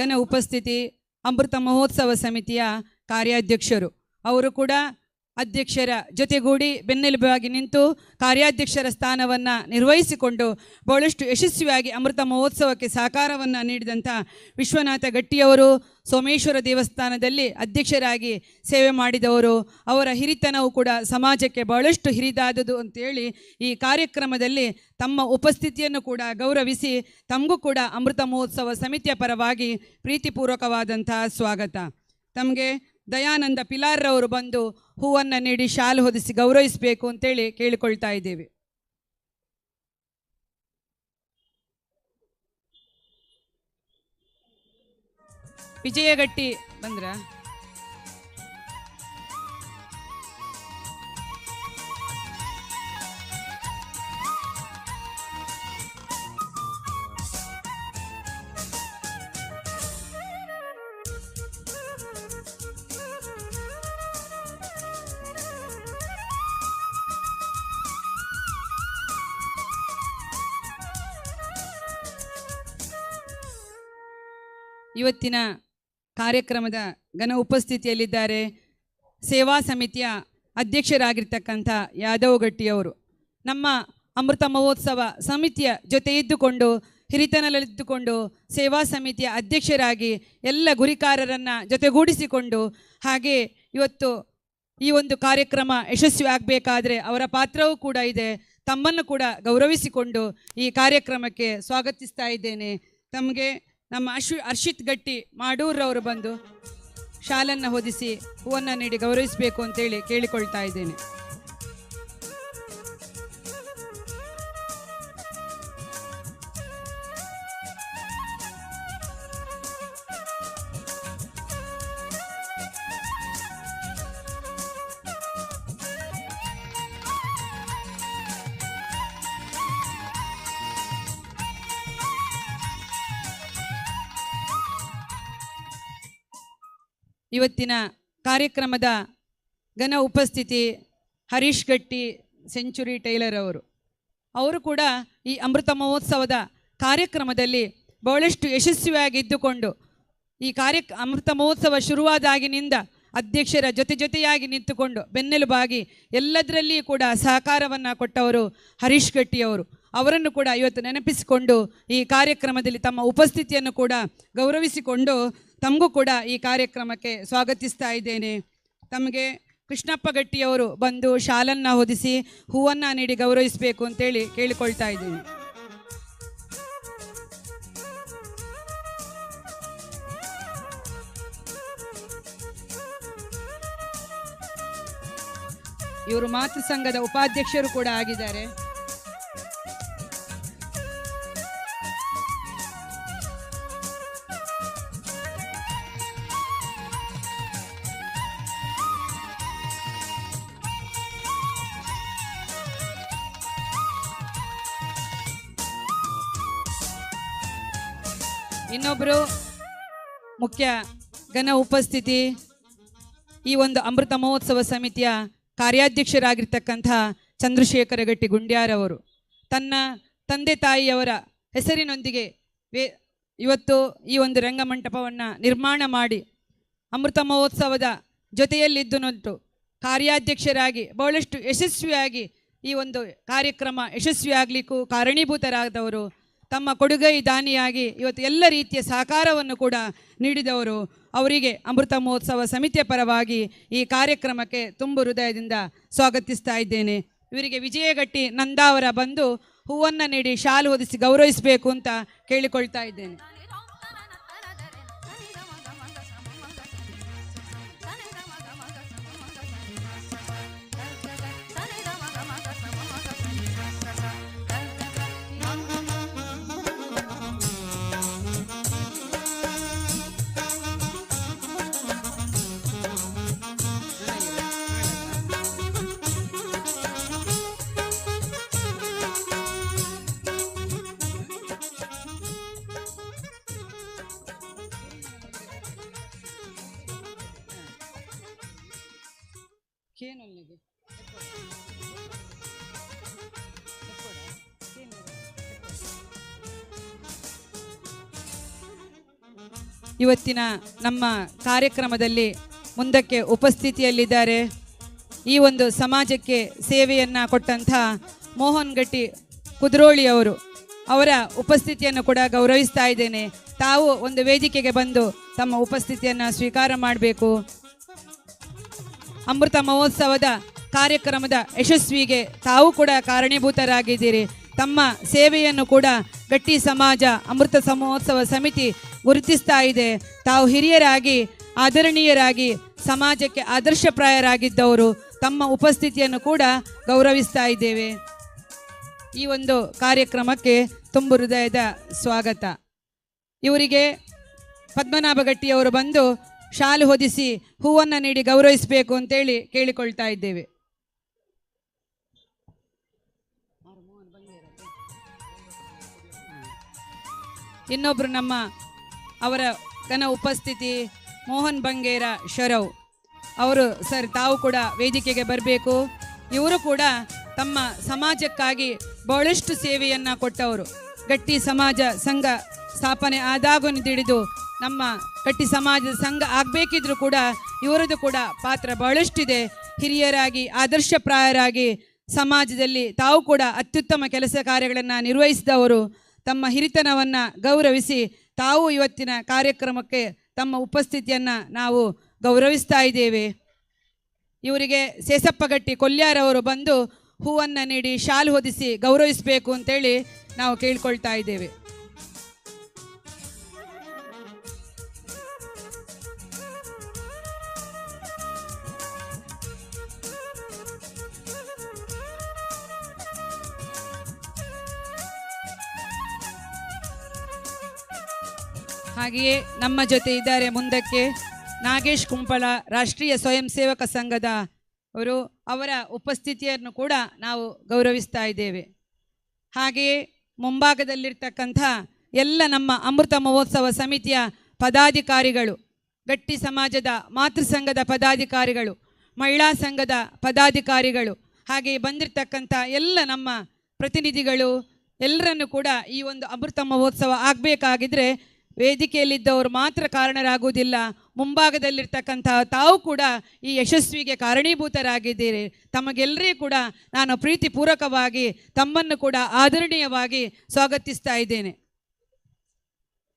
ಘನ ಉಪಸ್ಥಿತಿ ಅಮೃತ ಮಹೋತ್ಸವ ಸಮಿತಿಯ ಕಾರ್ಯಾಧ್ಯಕ್ಷರು, ಅವರು ಕೂಡ ಅಧ್ಯಕ್ಷರ ಜೊತೆಗೂಡಿ ಬೆನ್ನೆಲುಬಾಗಿ ನಿಂತು ಕಾರ್ಯಾಧ್ಯಕ್ಷರ ಸ್ಥಾನವನ್ನು ನಿರ್ವಹಿಸಿಕೊಂಡು ಬಹಳಷ್ಟು ಯಶಸ್ವಿಯಾಗಿ ಅಮೃತ ಮಹೋತ್ಸವಕ್ಕೆ ಸಹಕಾರವನ್ನು ನೀಡಿದಂಥ ವಿಶ್ವನಾಥ ಗಟ್ಟಿಯವರು ಸೋಮೇಶ್ವರ ದೇವಸ್ಥಾನದಲ್ಲಿ ಅಧ್ಯಕ್ಷರಾಗಿ ಸೇವೆ ಮಾಡಿದವರು. ಅವರ ಹಿರಿತನವು ಕೂಡ ಸಮಾಜಕ್ಕೆ ಬಹಳಷ್ಟು ಹಿರಿದಾದುದು ಅಂತೇಳಿ ಈ ಕಾರ್ಯಕ್ರಮದಲ್ಲಿ ತಮ್ಮ ಉಪಸ್ಥಿತಿಯನ್ನು ಕೂಡ ಗೌರವಿಸಿ ತಮಗೂ ಕೂಡ ಅಮೃತ ಮಹೋತ್ಸವ ಸಮಿತಿಯ ಪರವಾಗಿ ಪ್ರೀತಿಪೂರ್ವಕವಾದಂಥ ಸ್ವಾಗತ. ತಮಗೆ ದಯಾನಂದ ಪಿಲಾರ್ರವರು ಬಂದು ಹೂವನ್ನು ನೀಡಿ ಶಾಲು ಹೊದಿಸಿ ಗೌರವಿಸಬೇಕು ಅಂತೇಳಿ ಕೇಳಿಕೊಳ್ತಾ ಇದ್ದೇವೆ. ವಿಜಯಗಟ್ಟಿ ಬಂದ್ರ? ಇವತ್ತಿನ ಕಾರ್ಯಕ್ರಮದ ಘನ ಉಪಸ್ಥಿತಿಯಲ್ಲಿದ್ದಾರೆ ಸೇವಾ ಸಮಿತಿಯ ಅಧ್ಯಕ್ಷರಾಗಿರ್ತಕ್ಕಂಥ ಯಾದವ್ ಗಟ್ಟಿಯವರು. ನಮ್ಮ ಅಮೃತ ಮಹೋತ್ಸವ ಸಮಿತಿಯ ಜೊತೆ ಇದ್ದುಕೊಂಡು, ಹಿರಿತನದಲ್ಲಿದ್ದುಕೊಂಡು ಸೇವಾ ಸಮಿತಿಯ ಅಧ್ಯಕ್ಷರಾಗಿ ಎಲ್ಲ ಗುರಿಕಾರರನ್ನು ಜೊತೆಗೂಡಿಸಿಕೊಂಡು, ಹಾಗೆ ಇವತ್ತು ಈ ಒಂದು ಕಾರ್ಯಕ್ರಮ ಯಶಸ್ವಿ ಆಗಬೇಕಾದ್ರೆ ಅವರ ಪಾತ್ರವೂ ಕೂಡ ಇದೆ. ತಮ್ಮನ್ನು ಕೂಡ ಗೌರವಿಸಿಕೊಂಡು ಈ ಕಾರ್ಯಕ್ರಮಕ್ಕೆ ಸ್ವಾಗತಿಸ್ತಾ ಇದ್ದೇನೆ. ತಮಗೆ ನಮ್ಮ ಅರ್ಷಿತ್ ಗಟ್ಟಿ ಮಾಡೂರವರು ಬಂದು ಶಾಲನ್ನು ಹೊದಿಸಿ ಹೂವನ್ನು ನೀಡಿ ಗೌರವಿಸಬೇಕು ಅಂತೇಳಿ ಕೇಳಿಕೊಳ್ತಾ ಇದ್ದೇನೆ. ಇವತ್ತಿನ ಕಾರ್ಯಕ್ರಮದ ಘನ ಉಪಸ್ಥಿತಿ ಹರೀಶ್ ಗಟ್ಟಿ ಸೆಂಚುರಿ ಟೈಲರ್ ಅವರು. ಅವರು ಕೂಡ ಈ ಅಮೃತ ಮಹೋತ್ಸವದ ಕಾರ್ಯಕ್ರಮದಲ್ಲಿ ಬಹಳಷ್ಟು ಯಶಸ್ವಿಯಾಗಿ ಇದ್ದುಕೊಂಡು ಈ ಅಮೃತ ಮಹೋತ್ಸವ ಶುರುವಾದಾಗಿನಿಂದ ಅಧ್ಯಕ್ಷರ ಜೊತೆ ಜೊತೆಯಾಗಿ ನಿಂತುಕೊಂಡು ಬೆನ್ನೆಲುಬಾಗಿ ಎಲ್ಲದರಲ್ಲಿಯೂ ಕೂಡ ಸಹಕಾರವನ್ನು ಕೊಟ್ಟವರು ಹರೀಶ್ ಗಟ್ಟಿಯವರು. ಅವರನ್ನು ಕೂಡ ಇವತ್ತು ನೆನಪಿಸಿಕೊಂಡು ಈ ಕಾರ್ಯಕ್ರಮದಲ್ಲಿ ತಮ್ಮ ಉಪಸ್ಥಿತಿಯನ್ನು ಕೂಡ ಗೌರವಿಸಿಕೊಂಡು ತಮಗೂ ಕೂಡ ಈ ಕಾರ್ಯಕ್ರಮಕ್ಕೆ ಸ್ವಾಗತಿಸ್ತಾ ಇದ್ದೇನೆ. ತಮಗೆ ಕೃಷ್ಣಪ್ಪ ಗಟ್ಟಿಯವರು ಬಂದು ಶಾಲನ್ನು ಹೊದಿಸಿ ಹೂವನ್ನು ನೀಡಿ ಗೌರವಿಸಬೇಕು ಅಂತೇಳಿ ಕೇಳಿಕೊಳ್ತಾ ಇದ್ದೀನಿ. ಇವರು ಮಾತೃ ಸಂಘದ ಉಪಾಧ್ಯಕ್ಷರು ಕೂಡ ಆಗಿದ್ದಾರೆ. ಇನ್ನೊಬ್ಬರು ಮುಖ್ಯ ಘನ ಉಪಸ್ಥಿತಿ ಈ ಒಂದು ಅಮೃತ ಮಹೋತ್ಸವ ಸಮಿತಿಯ ಕಾರ್ಯಾಧ್ಯಕ್ಷರಾಗಿರ್ತಕ್ಕಂಥ ಚಂದ್ರಶೇಖರ ಗಟ್ಟಿ ಗುಂಡ್ಯಾರವರು ತನ್ನ ತಂದೆ ತಾಯಿಯವರ ಹೆಸರಿನೊಂದಿಗೆ ಇವತ್ತು ಈ ಒಂದು ರಂಗಮಂಟಪವನ್ನು ನಿರ್ಮಾಣ ಮಾಡಿ ಅಮೃತ ಮಹೋತ್ಸವದ ಜೊತೆಯಲ್ಲಿದ್ದು ನಂಟು ಕಾರ್ಯಾಧ್ಯಕ್ಷರಾಗಿ ಬಹಳಷ್ಟು ಯಶಸ್ವಿಯಾಗಿ ಈ ಒಂದು ಕಾರ್ಯಕ್ರಮ ಯಶಸ್ವಿಯಾಗಲಿಕ್ಕೂ ಕಾರಣೀಭೂತರಾದವರು, ತಮ್ಮ ಕೊಡುಗೈ ದಾನಿಯಾಗಿ ಇವತ್ತು ಎಲ್ಲ ರೀತಿಯ ಸಹಕಾರವನ್ನು ಕೂಡ ನೀಡಿದವರು. ಅವರಿಗೆ ಅಮೃತ ಮಹೋತ್ಸವ ಸಮಿತಿಯ ಪರವಾಗಿ ಈ ಕಾರ್ಯಕ್ರಮಕ್ಕೆ ತುಂಬು ಹೃದಯದಿಂದ ಸ್ವಾಗತಿಸ್ತಾ ಇದ್ದೇನೆ. ಇವರಿಗೆ ವಿಜಯಗಟ್ಟಿ ನಂದಾವರ ಬಂದು ಹೂವನ್ನು ನೀಡಿ ಶಾಲು ಹೊದಿಸಿ ಗೌರವಿಸಬೇಕು ಅಂತ ಕೇಳಿಕೊಳ್ತಾ ಇದ್ದೇನೆ. ಇವತ್ತಿನ ನಮ್ಮ ಕಾರ್ಯಕ್ರಮದಲ್ಲಿ ಮುಂದಕ್ಕೆ ಉಪಸ್ಥಿತಿಯಲ್ಲಿದ್ದಾರೆ ಈ ಒಂದು ಸಮಾಜಕ್ಕೆ ಸೇವೆಯನ್ನು ಕೊಟ್ಟಂಥ ಮೋಹನ್ ಗಟ್ಟಿ ಕುದ್ರೋಳಿಯವರು. ಅವರ ಉಪಸ್ಥಿತಿಯನ್ನು ಕೂಡ ಗೌರವಿಸ್ತಾ ಇದ್ದೇನೆ. ತಾವು ಒಂದು ವೇದಿಕೆಗೆ ಬಂದು ತಮ್ಮ ಉಪಸ್ಥಿತಿಯನ್ನು ಸ್ವೀಕಾರ ಮಾಡಬೇಕು. ಅಮೃತ ಮಹೋತ್ಸವದ ಕಾರ್ಯಕ್ರಮದ ಯಶಸ್ವಿಗೆ ತಾವು ಕೂಡ ಕಾರಣೀಭೂತರಾಗಿದ್ದೀರಿ. ತಮ್ಮ ಸೇವೆಯನ್ನು ಕೂಡ ಗಟ್ಟಿ ಸಮಾಜ ಅಮೃತ ಮಹೋತ್ಸವ ಸಮಿತಿ ಗುರುತಿಸ್ತಾ ಇದೆ. ತಾವು ಹಿರಿಯರಾಗಿ ಆದರಣೀಯರಾಗಿ ಸಮಾಜಕ್ಕೆ ಆದರ್ಶಪ್ರಾಯರಾಗಿದ್ದವರು. ತಮ್ಮ ಉಪಸ್ಥಿತಿಯನ್ನು ಕೂಡ ಗೌರವಿಸ್ತಾ ಇದ್ದೇವೆ. ಈ ಒಂದು ಕಾರ್ಯಕ್ರಮಕ್ಕೆ ತುಂಬು ಹೃದಯದ ಸ್ವಾಗತ. ಇವರಿಗೆ ಪದ್ಮನಾಭ ಗಟ್ಟಿಯವರು ಬಂದು ಶಾಲು ಹೊದಿಸಿ ಹೂವನ್ನು ನೀಡಿ ಗೌರವಿಸಬೇಕು ಅಂತೇಳಿ ಕೇಳಿಕೊಳ್ತಾ ಇದ್ದೇವೆ. ಇನ್ನೊಬ್ಬರು ನಮ್ಮ ಅವರ ಘನ ಉಪಸ್ಥಿತಿ ಮೋಹನ್ ಬಂಗೇರ ಶರವ್ ಅವರು. ಸರ್, ತಾವು ಕೂಡ ವೇದಿಕೆಗೆ ಬರಬೇಕು. ಇವರು ಕೂಡ ತಮ್ಮ ಸಮಾಜಕ್ಕಾಗಿ ಬಹಳಷ್ಟು ಸೇವೆಯನ್ನು ಕೊಟ್ಟವರು. ಗಟ್ಟಿ ಸಮಾಜ ಸಂಘ ಸ್ಥಾಪನೆ ಆದಾಗನಿಂದ ಹಿಡಿದು ನಮ್ಮ ಗಟ್ಟಿ ಸಮಾಜದ ಸಂಘ ಆಗಬೇಕಿದ್ರೂ ಕೂಡ ಇವರದ್ದು ಕೂಡ ಪಾತ್ರ ಬಹಳಷ್ಟಿದೆ. ಹಿರಿಯರಾಗಿ, ಆದರ್ಶಪ್ರಾಯರಾಗಿ ಸಮಾಜದಲ್ಲಿ ತಾವು ಕೂಡ ಅತ್ಯುತ್ತಮ ಕೆಲಸ ಕಾರ್ಯಗಳನ್ನು ನಿರ್ವಹಿಸಿದವರು. ತಮ್ಮ ಹಿರಿತನವನ್ನು ಗೌರವಿಸಿ ತಾವು ಇವತ್ತಿನ ಕಾರ್ಯಕ್ರಮಕ್ಕೆ ತಮ್ಮ ಉಪಸ್ಥಿತಿಯನ್ನು ನಾವು ಗೌರವಿಸ್ತಾ ಇದ್ದೇವೆ. ಇವರಿಗೆ ಸೇಸಪ್ಪಗಟ್ಟಿ ಕೊಲ್ಯಾರವರು ಬಂದು ಹೂವನ್ನು ನೀಡಿ ಶಾಲು ಹೊದಿಸಿ ಗೌರವಿಸಬೇಕು ಅಂತೇಳಿ ನಾವು ಕೇಳ್ಕೊಳ್ತಾ ಇದ್ದೇವೆ. ಹಾಗೆಯೇ ನಮ್ಮ ಜೊತೆ ಇದ್ದಾರೆ ಮುಂದಕ್ಕೆ ನಾಗೇಶ್ ಕುಂಪಳ, ರಾಷ್ಟ್ರೀಯ ಸ್ವಯಂ ಸೇವಕ ಸಂಘದ ಅವರು, ಅವರ ಉಪಸ್ಥಿತಿಯನ್ನು ಕೂಡ ನಾವು ಗೌರವಿಸ್ತಾ ಇದ್ದೇವೆ. ಹಾಗೆಯೇ ಮುಂಭಾಗದಲ್ಲಿರ್ತಕ್ಕಂಥ ಎಲ್ಲ ನಮ್ಮ ಅಮೃತ ಮಹೋತ್ಸವ ಸಮಿತಿಯ ಪದಾಧಿಕಾರಿಗಳು, ಗಟ್ಟಿ ಸಮಾಜದ ಮಾತೃ ಸಂಘದ ಪದಾಧಿಕಾರಿಗಳು, ಮಹಿಳಾ ಸಂಘದ ಪದಾಧಿಕಾರಿಗಳು, ಹಾಗೆಯೇ ಬಂದಿರತಕ್ಕಂಥ ಎಲ್ಲ ನಮ್ಮ ಪ್ರತಿನಿಧಿಗಳು ಎಲ್ಲರನ್ನು ಕೂಡ ಈ ಒಂದು ಅಮೃತ ಮಹೋತ್ಸವ ಆಗಬೇಕಾಗಿದ್ದರೆ ವೇದಿಕೆಯಲ್ಲಿದ್ದವರು ಮಾತ್ರ ಕಾರಣರಾಗುವುದಿಲ್ಲ, ಮುಂಭಾಗದಲ್ಲಿರ್ತಕ್ಕಂಥ ತಾವು ಕೂಡ ಈ ಯಶಸ್ವಿಗೆ ಕಾರಣೀಭೂತರಾಗಿದ್ದೀರಿ. ತಮಗೆಲ್ಲರಿಗೂ ಕೂಡ ನಾನು ಪ್ರೀತಿಪೂರ್ವಕವಾಗಿ ತಮ್ಮನ್ನು ಕೂಡ ಆದರಣೀಯವಾಗಿ ಸ್ವಾಗತಿಸ್ತಾ ಇದ್ದೇನೆ.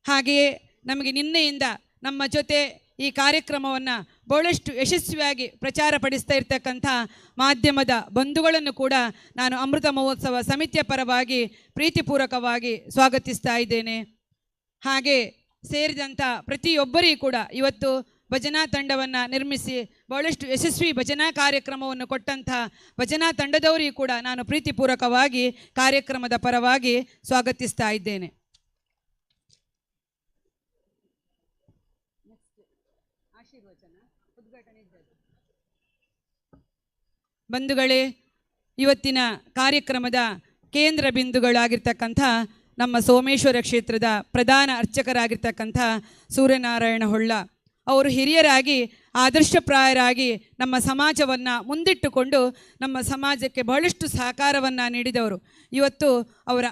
ಹಾಗೆಯೇ ನಮಗೆ ನಿನ್ನೆಯಿಂದ ನಮ್ಮ ಜೊತೆ ಈ ಕಾರ್ಯಕ್ರಮವನ್ನು ಬಹಳಷ್ಟು ಯಶಸ್ವಿಯಾಗಿ ಪ್ರಚಾರ ಪಡಿಸ್ತಾ ಇರ್ತಕ್ಕಂಥ ಮಾಧ್ಯಮದ ಬಂಧುಗಳನ್ನು ಕೂಡ ನಾನು ಅಮೃತ ಮಹೋತ್ಸವ ಸಮಿತಿಯ ಪರವಾಗಿ ಪ್ರೀತಿಪೂರ್ವಕವಾಗಿ ಸ್ವಾಗತಿಸ್ತಾ ಇದ್ದೇನೆ. ಹಾಗೆ ಸೇರಿದಂಥ ಪ್ರತಿಯೊಬ್ಬರಿಗೂ ಕೂಡ ಇವತ್ತು ಭಜನಾ ತಂಡವನ್ನು ನಿರ್ಮಿಸಿ ಬಹಳಷ್ಟು ಯಶಸ್ವಿ ಭಜನಾ ಕಾರ್ಯಕ್ರಮವನ್ನು ಕೊಟ್ಟಂಥ ಭಜನಾ ತಂಡದವರಿಗೂ ಕೂಡ ನಾನು ಪ್ರೀತಿಪೂರ್ವಕವಾಗಿ ಕಾರ್ಯಕ್ರಮದ ಪರವಾಗಿ ಸ್ವಾಗತಿಸ್ತಾ ಇದ್ದೇನೆ. ಬಂಧುಗಳೇ, ಇವತ್ತಿನ ಕಾರ್ಯಕ್ರಮದ ಕೇಂದ್ರ ಬಿಂದುಗಳಾಗಿರ್ತಕ್ಕಂಥ ನಮ್ಮ ಸೋಮೇಶ್ವರ ಕ್ಷೇತ್ರದ ಪ್ರಧಾನ ಅರ್ಚಕರಾಗಿರ್ತಕ್ಕಂಥ ಸೂರ್ಯನಾರಾಯಣ ಹೊಳ್ಳ ಅವರು ಹಿರಿಯರಾಗಿ ಆದರ್ಶಪ್ರಾಯರಾಗಿ ನಮ್ಮ ಸಮಾಜವನ್ನು ಮುಂದಿಟ್ಟುಕೊಂಡು ನಮ್ಮ ಸಮಾಜಕ್ಕೆ ಬಹಳಷ್ಟು ಸಹಕಾರವನ್ನು ನೀಡಿದವರು. ಇವತ್ತು ಅವರ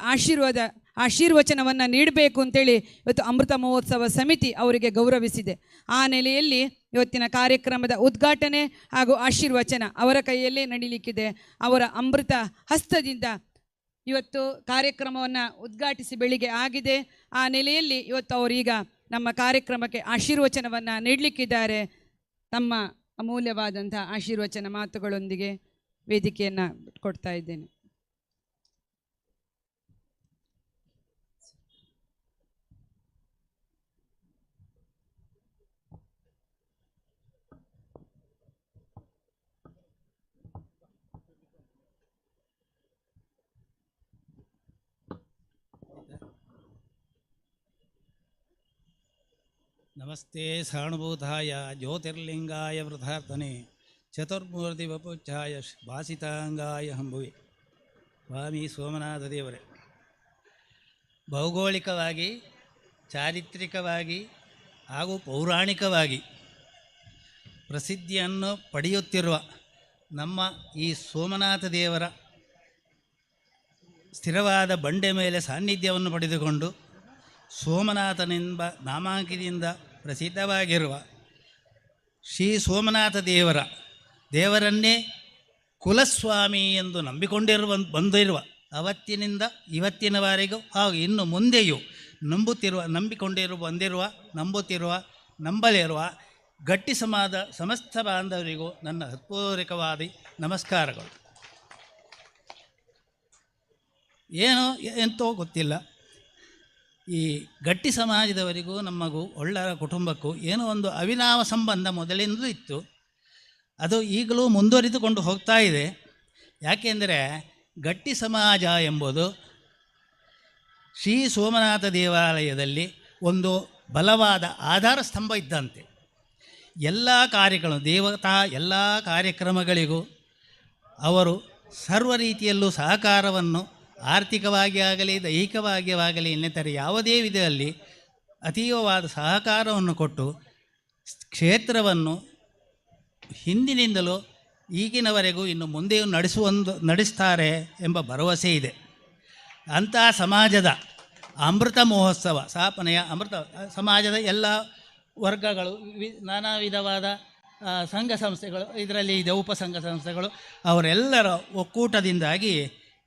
ಆಶೀರ್ವಚನವನ್ನು ನೀಡಬೇಕು ಅಂತೇಳಿ ಇವತ್ತು ಅಮೃತ ಮಹೋತ್ಸವ ಸಮಿತಿ ಅವರಿಗೆ ಗೌರವಿಸಿದೆ. ಆ ನೆಲೆಯಲ್ಲಿ ಇವತ್ತಿನ ಕಾರ್ಯಕ್ರಮದ ಉದ್ಘಾಟನೆ ಹಾಗೂ ಆಶೀರ್ವಚನ ಅವರ ಕೈಯಲ್ಲೇ ನಡೀಲಿಕ್ಕಿದೆ. ಅವರ ಅಮೃತ ಹಸ್ತದಿಂದ ಇವತ್ತು ಕಾರ್ಯಕ್ರಮವನ್ನು ಉದ್ಘಾಟಿಸಿ ಬೆಳಿಗ್ಗೆ ಆಗಿದೆ. ಆ ನೆಲೆಯಲ್ಲಿ ಇವತ್ತು ಅವರೀಗ ನಮ್ಮ ಕಾರ್ಯಕ್ರಮಕ್ಕೆ ಆಶೀರ್ವಚನವನ್ನು ನೀಡಲಿಕ್ಕಿದ್ದಾರೆ. ತಮ್ಮ ಅಮೂಲ್ಯವಾದಂಥ ಆಶೀರ್ವಚನ ಮಾತುಗಳೊಂದಿಗೆ ವೇದಿಕೆಯನ್ನು ಕೊಡ್ತಾ ಇದ್ದೇನೆ. ನಮಸ್ತೆ ಸಾಣುಭೂತಾಯ ಜ್ಯೋತಿರ್ಲಿಂಗಾಯ ವೃಥಾರ್ತನೆ ಚತುರ್ಮೂರ್ತಿ ವಪುಚ್ಛಾಯ ಭಾಸಿತಾಂಗಾಯ ಹಂಬುವೆ. ಸ್ವಾಮಿ ಸೋಮನಾಥ ದೇವರೇ, ಭೌಗೋಳಿಕವಾಗಿ, ಚಾರಿತ್ರಿಕವಾಗಿ ಹಾಗೂ ಪೌರಾಣಿಕವಾಗಿ ಪ್ರಸಿದ್ಧಿಯನ್ನು ಪಡೆಯುತ್ತಿರುವ ನಮ್ಮ ಈ ಸೋಮನಾಥ ದೇವರ ಸ್ಥಿರವಾದ ಬಂಡೆ ಮೇಲೆ ಸಾನ್ನಿಧ್ಯವನ್ನು ಪಡೆದುಕೊಂಡು ಸೋಮನಾಥನೆಂಬ ನಾಮಾಂಕಿತದಿಂದ ಪ್ರಸಿದ್ಧವಾಗಿರುವ ಶ್ರೀ ಸೋಮನಾಥ ದೇವರನ್ನೇ ಕುಲಸ್ವಾಮಿ ಎಂದು ನಂಬಿಕೊಂಡಿರುವ ಬಂದಿರುವ ಅವತ್ತಿನಿಂದ ಇವತ್ತಿನವರೆಗೂ ಹಾಗೂ ಇನ್ನು ಮುಂದೆಯೂ ನಂಬುತ್ತಿರುವ ನಂಬಿಕೊಂಡಿರುವ ಬಂದಿರುವ ನಂಬುತ್ತಿರುವ ನಂಬಲಿರುವ ಗಟ್ಟಿ ಸಮಾಜ ಸಮಸ್ತ ಬಾಂಧವರಿಗೂ ನನ್ನ ಹೃತ್ಪೂರ್ವಕವಾದ ನಮಸ್ಕಾರಗಳು. ಏನೋ ಎಂತೋ ಗೊತ್ತಿಲ್ಲ, ಈ ಗಟ್ಟಿ ಸಮಾಜದವರಿಗೂ ನಮಗೂ ಒಳ್ಳರ ಕುಟುಂಬಕ್ಕೂ ಏನೋ ಒಂದು ಅವಿನಾವ ಸಂಬಂಧ ಮೊದಲಿಂದಲೂ ಇತ್ತು, ಅದು ಈಗಲೂ ಮುಂದುವರಿದುಕೊಂಡು ಹೋಗ್ತಾ ಇದೆ. ಯಾಕೆಂದರೆ ಗಟ್ಟಿ ಸಮಾಜ ಎಂಬುದು ಶ್ರೀ ಸೋಮನಾಥ ದೇವಾಲಯದಲ್ಲಿ ಒಂದು ಬಲವಾದ ಆಧಾರ ಸ್ತಂಭ ಇದ್ದಂತೆ. ಎಲ್ಲ ಕಾರ್ಯಗಳು ದೇವತಾ ಎಲ್ಲ ಕಾರ್ಯಕ್ರಮಗಳಿಗೂ ಅವರು ಸರ್ವ ರೀತಿಯಲ್ಲೂ ಸಹಕಾರವನ್ನು ಆರ್ಥಿಕವಾಗಿ ಆಗಲಿ ದೈಹಿಕವಾಗಿ ಆಗಲಿ ಇನ್ನಿತರ ಯಾವುದೇ ವಿಧದಲ್ಲಿ ಅತೀವವಾದ ಸಹಕಾರವನ್ನು ಕೊಟ್ಟು ಕ್ಷೇತ್ರವನ್ನು ಹಿಂದಿನಿಂದಲೂ ಈಗಿನವರೆಗೂ ಇನ್ನು ಮುಂದೆಯೂ ನಡೆಸ್ತಾರೆ ಎಂಬ ಭರವಸೆ ಇದೆ. ಅಂಥ ಸಮಾಜದ ಅಮೃತ ಮಹೋತ್ಸವ ಸ್ಥಾಪನೆಯ ಅಮೃತ ಸಮಾಜದ ಎಲ್ಲ ವರ್ಗಗಳು ನಾನಾ ವಿಧವಾದ ಸಂಘ ಸಂಸ್ಥೆಗಳು ಇದರಲ್ಲಿ ಇದೆ, ಉಪಸಂಘ ಸಂಸ್ಥೆಗಳು ಅವರೆಲ್ಲರ ಒಕ್ಕೂಟದಿಂದಾಗಿ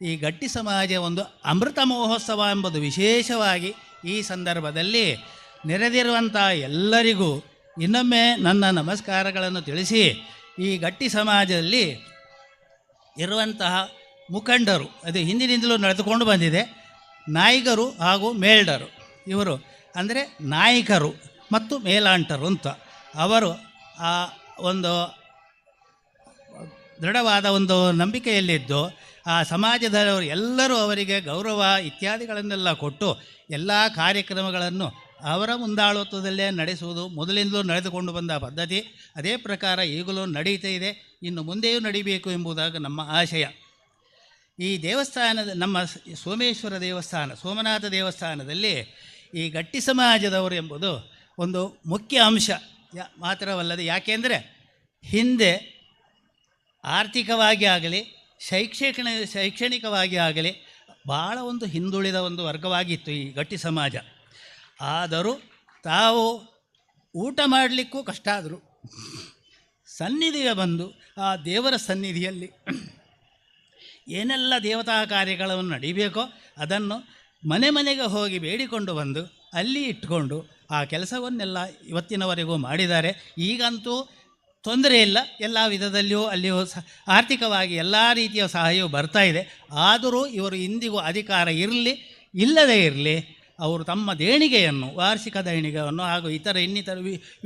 ಈ ಗಟ್ಟಿ ಸಮಾಜ ಒಂದು ಅಮೃತ ಮಹೋತ್ಸವ ಎಂಬುದು ವಿಶೇಷವಾಗಿ ಈ ಸಂದರ್ಭದಲ್ಲಿ ನೆರೆದಿರುವಂಥ ಎಲ್ಲರಿಗೂ ಇನ್ನೊಮ್ಮೆ ನನ್ನ ನಮಸ್ಕಾರಗಳನ್ನು ತಿಳಿಸಿ, ಈ ಗಟ್ಟಿ ಸಮಾಜದಲ್ಲಿ ಇರುವಂತಹ ಮುಖಂಡರು, ಅದು ಹಿಂದಿನಿಂದಲೂ ನಡೆದುಕೊಂಡು ಬಂದಿದೆ, ನಾಯಿಗರು ಹಾಗೂ ಮೇಲ್ಡರು, ಇವರು ಅಂದರೆ ನಾಯಕರು ಮತ್ತು ಮೇಲಾಂಟರು ಅಂತ, ಅವರು ಆ ಒಂದು ದೃಢವಾದ ಒಂದು ನಂಬಿಕೆಯಲ್ಲಿದ್ದು ಆ ಸಮಾಜದವರು ಎಲ್ಲರೂ ಅವರಿಗೆ ಗೌರವ ಇತ್ಯಾದಿಗಳನ್ನೆಲ್ಲ ಕೊಟ್ಟು ಎಲ್ಲ ಕಾರ್ಯಕ್ರಮಗಳನ್ನು ಅವರ ಮುಂದಾಳತ್ವದಲ್ಲೇ ನಡೆಸುವುದು ಮೊದಲಿಂದಲೂ ನಡೆದುಕೊಂಡು ಬಂದ ಪದ್ಧತಿ. ಅದೇ ಪ್ರಕಾರ ಈಗಲೂ ನಡೀತಾ ಇದೆ, ಇನ್ನು ಮುಂದೆಯೂ ನಡಿಬೇಕು ಎಂಬುದಾಗಿ ನಮ್ಮ ಆಶಯ. ಈ ದೇವಸ್ಥಾನದ ನಮ್ಮ ಸೋಮೇಶ್ವರ ದೇವಸ್ಥಾನ, ಸೋಮನಾಥ ದೇವಸ್ಥಾನದಲ್ಲಿ ಈ ಗಟ್ಟಿ ಸಮಾಜದವರು ಎಂಬುದು ಒಂದು ಮುಖ್ಯ ಅಂಶ ಮಾತ್ರವಲ್ಲದೆ, ಯಾಕೆಂದರೆ ಹಿಂದೆ ಆರ್ಥಿಕವಾಗಿ ಆಗಲಿ ಶೈಕ್ಷಣಿಕವಾಗಿ ಆಗಲಿ ಭಾಳ ಒಂದು ಹಿಂದುಳಿದ ಒಂದು ವರ್ಗವಾಗಿತ್ತು ಈ ಗಟ್ಟಿ ಸಮಾಜ. ಆದರೂ ತಾವು ಊಟ ಮಾಡಲಿಕ್ಕೂ ಕಷ್ಟ ಆದರೂ ಸನ್ನಿಧಿಗೆ ಬಂದು ಆ ದೇವರ ಸನ್ನಿಧಿಯಲ್ಲಿ ಏನೆಲ್ಲ ದೇವತಾ ಕಾರ್ಯಗಳನ್ನು ನಡೀಬೇಕೋ ಅದನ್ನು ಮನೆ ಮನೆಗೆ ಹೋಗಿ ಬೇಡಿಕೊಂಡು ಬಂದು ಅಲ್ಲಿ ಇಟ್ಕೊಂಡು ಆ ಕೆಲಸವನ್ನೆಲ್ಲ ಇವತ್ತಿನವರೆಗೂ ಮಾಡಿದ್ದಾರೆ. ಈಗಂತೂ ತೊಂದರೆ ಇಲ್ಲ, ಎಲ್ಲ ವಿಧದಲ್ಲಿಯೂ ಅಲ್ಲಿಯೂ ಆರ್ಥಿಕವಾಗಿ ಎಲ್ಲ ರೀತಿಯ ಸಹಾಯವು ಬರ್ತಾ ಇದೆ. ಆದರೂ ಇವರು ಇಂದಿಗೂ ಅಧಿಕಾರ ಇರಲಿ ಇಲ್ಲದೇ ಇರಲಿ ಅವರು ತಮ್ಮ ದೇಣಿಗೆಯನ್ನು, ವಾರ್ಷಿಕ ದೇಣಿಗೆಯನ್ನು ಹಾಗೂ ಇತರ ಇನ್ನಿತರ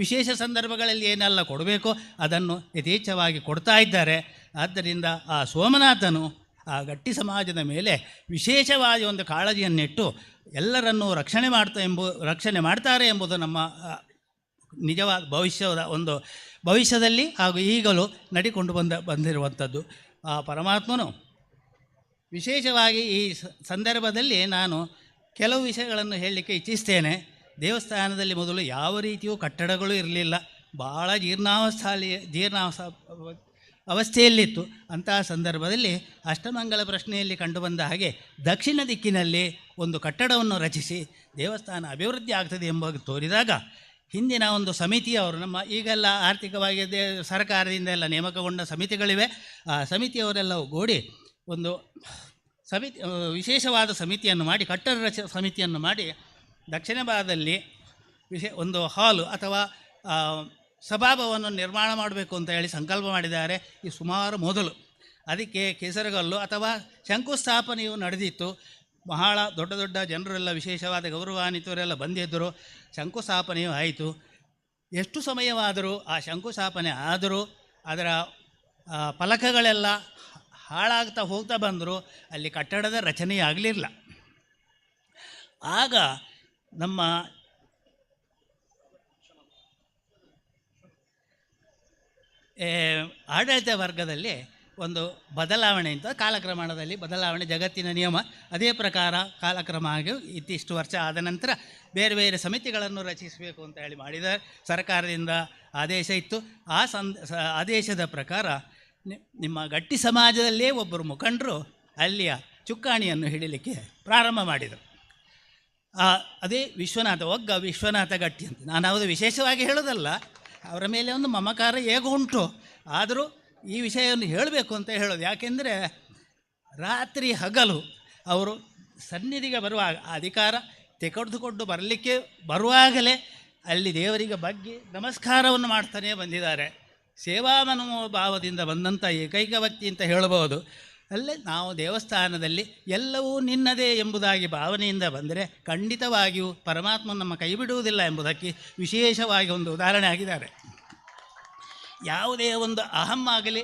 ವಿಶೇಷ ಸಂದರ್ಭಗಳಲ್ಲಿ ಏನೆಲ್ಲ ಕೊಡಬೇಕೋ ಅದನ್ನು ಯಥೇಚ್ಛವಾಗಿ ಕೊಡ್ತಾ ಇದ್ದಾರೆ. ಆದ್ದರಿಂದ ಆ ಸೋಮನಾಥನು ಆ ಗಟ್ಟಿ ಸಮಾಜದ ಮೇಲೆ ವಿಶೇಷವಾಗಿ ಒಂದು ಕಾಳಜಿಯನ್ನಿಟ್ಟು ಎಲ್ಲರನ್ನೂ ರಕ್ಷಣೆ ಮಾಡ್ತಾರೆ ಎಂಬುದು ನಮ್ಮ ನಿಜವಾದ ಭವಿಷ್ಯದ ಒಂದು ಭವಿಷ್ಯದಲ್ಲಿ ಹಾಗೂ ಈಗಲೂ ನಡಿಕೊಂಡು ಬಂದಿರುವಂಥದ್ದು. ಆ ಪರಮಾತ್ಮನು ವಿಶೇಷವಾಗಿ ಈ ಸಂದರ್ಭದಲ್ಲಿ ನಾನು ಕೆಲವು ವಿಷಯಗಳನ್ನು ಹೇಳಲಿಕ್ಕೆ ಇಚ್ಛಿಸ್ತೇನೆ. ದೇವಸ್ಥಾನದಲ್ಲಿ ಮೊದಲು ಯಾವ ರೀತಿಯೂ ಕಟ್ಟಡಗಳು ಇರಲಿಲ್ಲ, ಭಾಳ ಜೀರ್ಣಾವಸ್ಥೆ ಅವಸ್ಥೆಯಲ್ಲಿತ್ತು. ಅಂತಹ ಸಂದರ್ಭದಲ್ಲಿ ಅಷ್ಟಮಂಗಲ ಪ್ರಶ್ನೆಯಲ್ಲಿ ಕಂಡುಬಂದ ಹಾಗೆ ದಕ್ಷಿಣ ದಿಕ್ಕಿನಲ್ಲಿ ಒಂದು ಕಟ್ಟಡವನ್ನು ರಚಿಸಿ ದೇವಸ್ಥಾನ ಅಭಿವೃದ್ಧಿ ಆಗ್ತದೆ ಎಂಬ ತೋರಿದಾಗ ಹಿಂದಿನ ಒಂದು ಸಮಿತಿಯವರು, ನಮ್ಮ ಈಗೆಲ್ಲ ಆರ್ಥಿಕವಾಗಿ ಸರ್ಕಾರದಿಂದ ಎಲ್ಲ ನೇಮಕಗೊಂಡ ಸಮಿತಿಗಳಿವೆ, ಆ ಸಮಿತಿಯವರೆಲ್ಲ ಗೂಡಿ ಒಂದು ಸಮಿತಿ, ವಿಶೇಷವಾದ ಸಮಿತಿಯನ್ನು ಮಾಡಿ, ಕಟ್ಟಡ ಸಮಿತಿಯನ್ನು ಮಾಡಿ ದಕ್ಷಿಣ ಭಾಗದಲ್ಲಿ ಒಂದು ಹಾಲು ಅಥವಾ ಸಭಾಭವನ ನಿರ್ಮಾಣ ಮಾಡಬೇಕು ಅಂತ ಹೇಳಿ ಸಂಕಲ್ಪ ಮಾಡಿದ್ದಾರೆ ಈ ಸುಮಾರು ಮೊದಲು. ಅದಕ್ಕೆ ಕೇಸರಗಲ್ಲು ಅಥವಾ ಶಂಕುಸ್ಥಾಪನೆಯು ನಡೆದಿತ್ತು. ಬಹಳ ದೊಡ್ಡ ದೊಡ್ಡ ಜನರೆಲ್ಲ, ವಿಶೇಷವಾದ ಗೌರವಾನ್ವಿತರೆಲ್ಲ ಬಂದಿದ್ದರು. ಶಂಕುಸ್ಥಾಪನೆಯೂ ಆಯಿತು. ಎಷ್ಟು ಸಮಯವಾದರೂ ಆ ಶಂಕುಸ್ಥಾಪನೆ ಆದರೂ ಅದರ ಫಲಕಗಳೆಲ್ಲ ಹಾಳಾಗ್ತಾ ಹೋಗ್ತಾ ಬಂದರೂ ಅಲ್ಲಿ ಕಟ್ಟಡದ ರಚನೆಯಾಗಲಿಲ್ಲ. ಆಗ ನಮ್ಮ ಆಡಳಿತ ವರ್ಗದಲ್ಲಿ ಒಂದು ಬದಲಾವಣೆ ಅಂತ, ಕಾಲಕ್ರಮಣದಲ್ಲಿ ಬದಲಾವಣೆ ಜಗತ್ತಿನ ನಿಯಮ, ಅದೇ ಪ್ರಕಾರ ಕಾಲಕ್ರಮ ಆಗಿ ಇತ್ತಿಷ್ಟು ವರ್ಷ ಆದ ನಂತರ ಬೇರೆ ಬೇರೆ ಸಮಿತಿಗಳನ್ನು ರಚಿಸಬೇಕು ಅಂತ ಹೇಳಿ ಮಾಡಿದ ಸರ್ಕಾರದಿಂದ ಆದೇಶ ಇತ್ತು. ಆ ಆದೇಶದ ಪ್ರಕಾರ ನಿಮ್ಮ ಗಟ್ಟಿ ಸಮಾಜದಲ್ಲೇ ಒಬ್ಬರು ಮುಖಂಡರು ಅಲ್ಲಿಯ ಚುಕ್ಕಾಣಿಯನ್ನು ಹಿಡಿಲಿಕ್ಕೆ ಪ್ರಾರಂಭ ಮಾಡಿದರು. ಅದೇ ವಿಶ್ವನಾಥ ಒಗ್ಗ ವಿಶ್ವನಾಥ ಗಟ್ಟಿ ಅಂತ. ನಾನು ಅದು ವಿಶೇಷವಾಗಿ ಹೇಳೋದಲ್ಲ, ಅವರ ಮೇಲೆ ಒಂದು ಮಮಕಾರ ಹೇಗೂ ಉಂಟು, ಆದರೂ ಈ ವಿಷಯವನ್ನು ಹೇಳಬೇಕು ಅಂತ ಹೇಳೋದು. ಯಾಕೆಂದರೆ ರಾತ್ರಿ ಹಗಲು ಅವರು ಸನ್ನಿಧಿಗೆ ಬರುವಾಗ ಅಧಿಕಾರ ತೆಗೆದುಕೊಂಡು ಬರಲಿಕ್ಕೆ ಬರುವಾಗಲೇ ಅಲ್ಲಿ ದೇವರಿಗೆ ಬಗ್ಗಿ ನಮಸ್ಕಾರವನ್ನು ಮಾಡ್ತಾನೆ ಬಂದಿದ್ದಾರೆ. ಸೇವಾ ಮನೋಭಾವದಿಂದ ಬಂದಂಥ ಏಕೈಕ ವ್ಯಕ್ತಿ ಅಂತ ಹೇಳಬಹುದು. ಅಲ್ಲೇ ನಾವು ದೇವಸ್ಥಾನದಲ್ಲಿ ಎಲ್ಲವೂ ನಿನ್ನದೇ ಎಂಬುದಾಗಿ ಭಾವನೆಯಿಂದ ಬಂದರೆ ಖಂಡಿತವಾಗಿಯೂ ಪರಮಾತ್ಮ ನಮ್ಮ ಕೈ ಬಿಡುವುದಿಲ್ಲ ಎಂಬುದಕ್ಕೆ ವಿಶೇಷವಾಗಿ ಒಂದು ಉದಾಹರಣೆ ಆಗಿದ್ದಾರೆ. ಯಾವುದೇ ಒಂದು ಅಹಂ ಆಗಲಿ,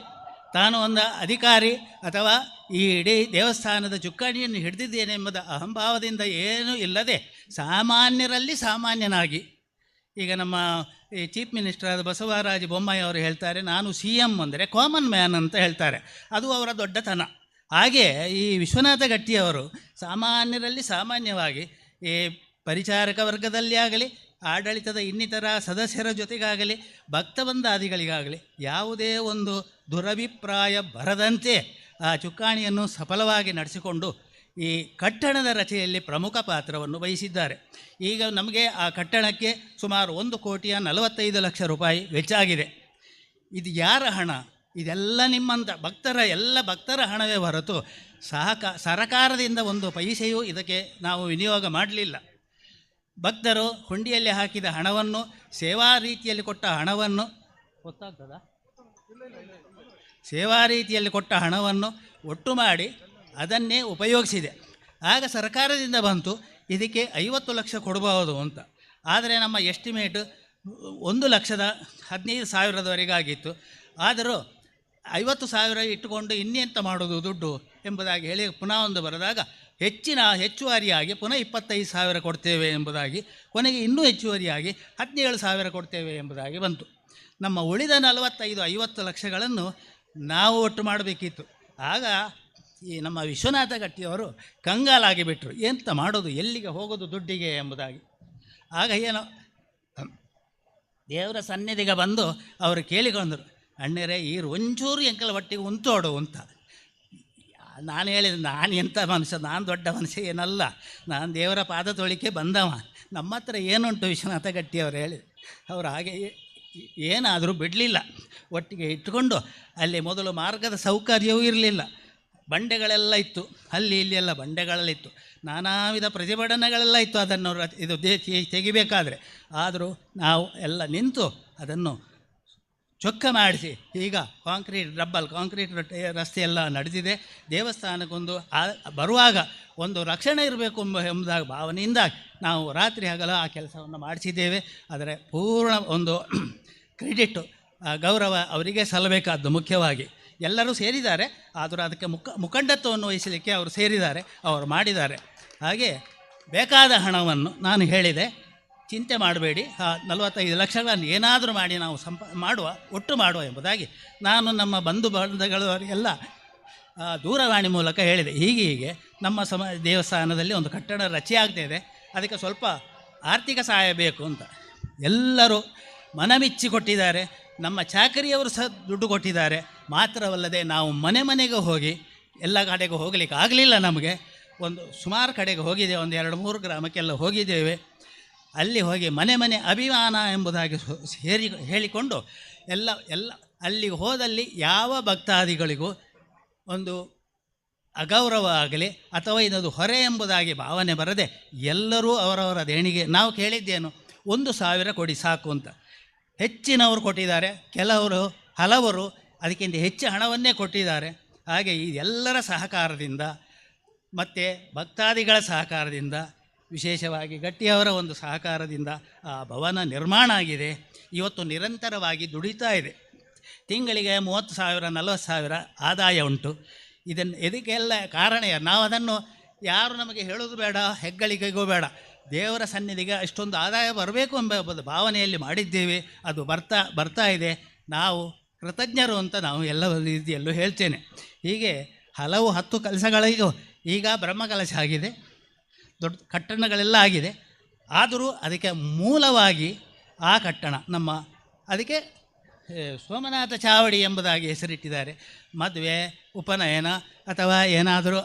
ತಾನು ಒಂದು ಅಧಿಕಾರಿ ಅಥವಾ ಈ ಇಡೀ ದೇವಸ್ಥಾನದ ಚುಕ್ಕಾಣಿಯನ್ನು ಹಿಡಿದಿದ್ದೇನೆ ಎಂಬುದ ಅಹಂಭಾವದಿಂದ ಏನೂ ಇಲ್ಲದೆ ಸಾಮಾನ್ಯರಲ್ಲಿ ಸಾಮಾನ್ಯನಾಗಿ, ಈಗ ನಮ್ಮ ಈ ಚೀಫ್ ಮಿನಿಸ್ಟರ್ ಆದ ಬಸವರಾಜ ಬೊಮ್ಮಾಯಿ ಅವರು ಹೇಳ್ತಾರೆ, ನಾನು CM ಅಂದರೆ ಕಾಮನ್ ಮ್ಯಾನ್ ಅಂತ ಹೇಳ್ತಾರೆ. ಅದು ಅವರ ದೊಡ್ಡತನ. ಹಾಗೆ ಈ ವಿಶ್ವನಾಥ ಗಟ್ಟಿಯವರು ಸಾಮಾನ್ಯರಲ್ಲಿ ಸಾಮಾನ್ಯವಾಗಿ ಈ ಪರಿಚಾರಕ ವರ್ಗದಲ್ಲಿ ಆಗಲಿ, ಆಡಳಿತದ ಇನ್ನಿತರ ಸದಸ್ಯರ ಜೊತೆಗಾಗಲಿ, ಭಕ್ತಬಂಧಾದಿಗಳಿಗಾಗಲಿ ಯಾವುದೇ ಒಂದು ದುರಭಿಪ್ರಾಯ ಬರದಂತೆ ಆ ಚುಕ್ಕಾಣಿಯನ್ನು ಸಫಲವಾಗಿ ನಡೆಸಿಕೊಂಡು ಈ ಕಟ್ಟಣದ ರಚನೆಯಲ್ಲಿ ಪ್ರಮುಖ ಪಾತ್ರವನ್ನು ವಹಿಸಿದ್ದಾರೆ. ಈಗ ನಮಗೆ ಆ ಕಟ್ಟಣಕ್ಕೆ ಸುಮಾರು 1,45,00,000 ರೂಪಾಯಿ ವೆಚ್ಚ ಆಗಿದೆ. ಇದು ಯಾರ ಹಣ? ಇದೆಲ್ಲ ನಿಮ್ಮಂಥ ಭಕ್ತರ, ಎಲ್ಲ ಭಕ್ತರ ಹಣವೇ ಹೊರತು ಸರಕಾರದಿಂದ ಒಂದು ಪೈಸೆಯೂ ಇದಕ್ಕೆ ನಾವು ವಿನಿಯೋಗ ಮಾಡಲಿಲ್ಲ. ಭಕ್ತರು ಹುಂಡಿಯಲ್ಲಿ ಹಾಕಿದ ಹಣವನ್ನು, ಸೇವಾ ರೀತಿಯಲ್ಲಿ ಕೊಟ್ಟ ಹಣವನ್ನು, ಗೊತ್ತಾಗ್ತದಾ? ಸೇವಾ ರೀತಿಯಲ್ಲಿ ಕೊಟ್ಟ ಹಣವನ್ನು ಒಟ್ಟು ಮಾಡಿ ಅದನ್ನೇ ಉಪಯೋಗಿಸಿದೆ. ಆಗ ಸರ್ಕಾರದಿಂದ ಬಂತು ಇದಕ್ಕೆ 50 ಲಕ್ಷ ಕೊಡಬಹುದು ಅಂತ. ಆದರೆ ನಮ್ಮ ಎಸ್ಟಿಮೇಟ್ 1,15,000ವರೆಗಾಗಿತ್ತು. ಆದರೂ 50,000 ಇಟ್ಟುಕೊಂಡು ಇನ್ನೆಂತ ಮಾಡೋದು ದುಡ್ಡು ಎಂಬುದಾಗಿ ಹೇಳಿ ಪುನಃ ಒಂದು ಬರೆದಾಗ ಹೆಚ್ಚುವರಿಯಾಗಿ ಪುನಃ 25,000 ಕೊಡ್ತೇವೆ ಎಂಬುದಾಗಿ, ಕೊನೆಗೆ ಇನ್ನೂ ಹೆಚ್ಚುವರಿಯಾಗಿ 17,000 ಕೊಡ್ತೇವೆ ಎಂಬುದಾಗಿ ಬಂತು. ನಮ್ಮ ಉಳಿದ 45-50 ಲಕ್ಷಗಳನ್ನು ನಾವು ಒಟ್ಟು ಮಾಡಬೇಕಿತ್ತು. ಆಗ ಈ ನಮ್ಮ ವಿಶ್ವನಾಥ ಗಟ್ಟಿಯವರು ಕಂಗಾಲಾಗಿ ಬಿಟ್ಟರು, ಎಂತ ಮಾಡೋದು, ಎಲ್ಲಿಗೆ ಹೋಗೋದು ದುಡ್ಡಿಗೆ ಎಂಬುದಾಗಿ. ಆಗ ಏನೋ ದೇವರ ಸನ್ನಿಧಿಗೆ ಬಂದು ಅವರು ಕೇಳಿಕೊಂಡರು, ಅಣ್ಣರೇ ಈ ಒಂಚೂರು ಎಂಕಲ ಒಟ್ಟಿಗೆ ಉಂತೋಡು ಅಂತ. ನಾನು ಹೇಳಿದೆ, ನಾನು ಎಂಥ ಮನುಷ್ಯ, ನಾನು ದೊಡ್ಡ ಮನುಷ್ಯ ಏನಲ್ಲ, ನಾನು ದೇವರ ಪಾದ ತೊಳಿಕೆ ಬಂದವ, ನಮ್ಮ ಹತ್ರ ಏನುಂಟು ವಿಶ್ವನಾಥ ಗಟ್ಟಿಯವರು ಹೇಳಿ. ಅವರು ಹಾಗೆ ಏನಾದರೂ ಬಿಡಲಿಲ್ಲ, ಒಟ್ಟಿಗೆ ಇಟ್ಟುಕೊಂಡು. ಅಲ್ಲಿ ಮೊದಲು ಮಾರ್ಗದ ಸೌಕರ್ಯವೂ ಇರಲಿಲ್ಲ, ಬಂಡೆಗಳೆಲ್ಲ ಇತ್ತು, ಅಲ್ಲಿ ಇಲ್ಲಿ ಎಲ್ಲ ಬಂಡೆಗಳಲ್ಲಿತ್ತು, ನಾನಾ ವಿಧ ಪ್ರತಿಭಟನೆಗಳೆಲ್ಲ ಇತ್ತು ಅದನ್ನು ಇದು ತೆಗಿಬೇಕಾದರೆ. ಆದರೂ ನಾವು ಎಲ್ಲ ನಿಂತು ಅದನ್ನು ಚೊಕ್ಕ ಮಾಡಿಸಿ ಈಗ ಕಾಂಕ್ರೀಟ್ ಡಬ್ಬಲ್ ಕಾಂಕ್ರೀಟ್ ರಸ್ತೆಯೆಲ್ಲ ನಡೆದಿದೆ. ದೇವಸ್ಥಾನಕ್ಕೊಂದು ಬರುವಾಗ ಒಂದು ರಕ್ಷಣೆ ಇರಬೇಕು ಎಂಬುದಾಗಿ ಭಾವನೆಯಿಂದ ನಾವು ರಾತ್ರಿ ಹಗಲು ಆ ಕೆಲಸವನ್ನು ಮಾಡಿಸಿದ್ದೇವೆ. ಆದರೆ ಪೂರ್ಣ ಒಂದು ಕ್ರೆಡಿಟ್ಟು ಗೌರವ ಅವರಿಗೆ ಸಲ್ಲಬೇಕಾದ್ದು. ಮುಖ್ಯವಾಗಿ ಎಲ್ಲರೂ ಸೇರಿದ್ದಾರೆ, ಆದರೂ ಅದಕ್ಕೆ ಮುಖಂಡತ್ವವನ್ನು ವಹಿಸಲಿಕ್ಕೆ ಅವರು ಸೇರಿದ್ದಾರೆ, ಅವರು ಮಾಡಿದ್ದಾರೆ. ಹಾಗೆ ಬೇಕಾದ ಹಣವನ್ನು ನಾನು ಹೇಳಿದೆ, ಚಿಂತೆ ಮಾಡಬೇಡಿ, ಆ 45 ಲಕ್ಷಗಳನ್ನು ಏನಾದರೂ ಮಾಡಿ ನಾವು ಮಾಡುವ, ಒಟ್ಟು ಮಾಡುವ ಎಂಬುದಾಗಿ ನಾನು ನಮ್ಮ ಬಂಧು ಬಂಧುಗಳವರಿಗೆಲ್ಲ ದೂರವಾಣಿ ಮೂಲಕ ಹೇಳಿದೆ. ಹೀಗೆ ಹೀಗೆ ನಮ್ಮ ದೇವಸ್ಥಾನದಲ್ಲಿ ಒಂದು ಕಟ್ಟಡ ರಚನೆ ಆಗ್ತಾಯಿದೆ, ಅದಕ್ಕೆ ಸ್ವಲ್ಪ ಆರ್ಥಿಕ ಸಹಾಯ ಬೇಕು ಅಂತ ಎಲ್ಲರೂ ಮನಮಿಚ್ಚಿ ಕೊಟ್ಟಿದ್ದಾರೆ. ನಮ್ಮ ಚಾಕರಿಯವರು ಸಹ ದುಡ್ಡು ಕೊಟ್ಟಿದ್ದಾರೆ. ಮಾತ್ರವಲ್ಲದೆ ನಾವು ಮನೆ ಮನೆಗೆ ಹೋಗಿ ಎಲ್ಲ ಕಡೆಗೂ ಹೋಗಲಿಕ್ಕೆ ಆಗಲಿಲ್ಲ ನಮಗೆ, ಒಂದು ಸುಮಾರು ಕಡೆಗೆ ಹೋಗಿದ್ದೇವೆ, ಒಂದು 2-3 ಗ್ರಾಮಕ್ಕೆಲ್ಲ ಹೋಗಿದ್ದೇವೆ. ಅಲ್ಲಿ ಹೋಗಿ ಮನೆ ಮನೆ ಅಭಿಮಾನ ಎಂಬುದಾಗಿ ಹೇಳಿಕೊಂಡು ಎಲ್ಲ ಎಲ್ಲ ಅಲ್ಲಿಗೆ ಹೋದಲ್ಲಿ ಯಾವ ಭಕ್ತಾದಿಗಳಿಗೂ ಒಂದು ಅಗೌರವ ಆಗಲಿ ಅಥವಾ ಇನ್ನೊಂದು ಹೊರೆ ಎಂಬುದಾಗಿ ಭಾವನೆ ಬರದೆ ಎಲ್ಲರೂ ಅವರವರ ದೇಣಿಗೆ, ನಾವು ಕೇಳಿದ್ದೇನು 1,000 ಕೊಡಿ ಸಾಕು ಅಂತ, ಹೆಚ್ಚಿನವರು ಕೊಟ್ಟಿದ್ದಾರೆ, ಕೆಲವರು ಹಲವರು ಅದಕ್ಕಿಂತ ಹೆಚ್ಚು ಹಣವನ್ನೇ ಕೊಟ್ಟಿದ್ದಾರೆ. ಹಾಗೆ ಈ ಎಲ್ಲರ ಸಹಕಾರದಿಂದ ಮತ್ತು ಭಕ್ತಾದಿಗಳ ಸಹಕಾರದಿಂದ, ವಿಶೇಷವಾಗಿ ಗಟ್ಟಿಯವರ ಒಂದು ಸಹಕಾರದಿಂದ ಆ ಭವನ ನಿರ್ಮಾಣ ಆಗಿದೆ. ಇವತ್ತು ನಿರಂತರವಾಗಿ ದುಡಿತಾ ಇದೆ. ತಿಂಗಳಿಗೆ 30,000 40,000 ಆದಾಯ ಉಂಟು. ಇದಕ್ಕೆಲ್ಲ ಕಾರಣ ನಾವು ಅದನ್ನು ಯಾರು ನಮಗೆ ಹೇಳೋದು ಬೇಡ, ಹೆಗ್ಗಳಿಕೆಗೂ ಬೇಡ, ದೇವರ ಸನ್ನಿಧಿಗೆ ಅಷ್ಟೊಂದು ಆದಾಯ ಬರಬೇಕು ಎಂಬ ಒಂದು ಭಾವನೆಯಲ್ಲಿ ಮಾಡಿದ್ದೇವೆ. ಅದು ಬರ್ತಾ ಇದೆ. ನಾವು ಕೃತಜ್ಞರು ಅಂತ ನಾವು ಎಲ್ಲ ರೀತಿಯಲ್ಲೂ ಹೇಳ್ತೇನೆ. ಹೀಗೆ ಹಲವು 10 ಕಲಶಗಳಿಗೂ ಈಗ ಬ್ರಹ್ಮಕಲಶ ಆಗಿದೆ, ದೊಡ್ಡ ಕಟ್ಟಣಗಳೆಲ್ಲ ಆಗಿದೆ. ಆದರೂ ಅದಕ್ಕೆ ಮೂಲವಾಗಿ ಆ ಕಟ್ಟಣ ನಮ್ಮ ಅದಕ್ಕೆ ಸೋಮನಾಥ ಚಾವಡಿ ಎಂಬುದಾಗಿ ಹೆಸರಿಟ್ಟಿದ್ದಾರೆ. ಮದುವೆ, ಉಪನಯನ ಅಥವಾ ಏನಾದರೂ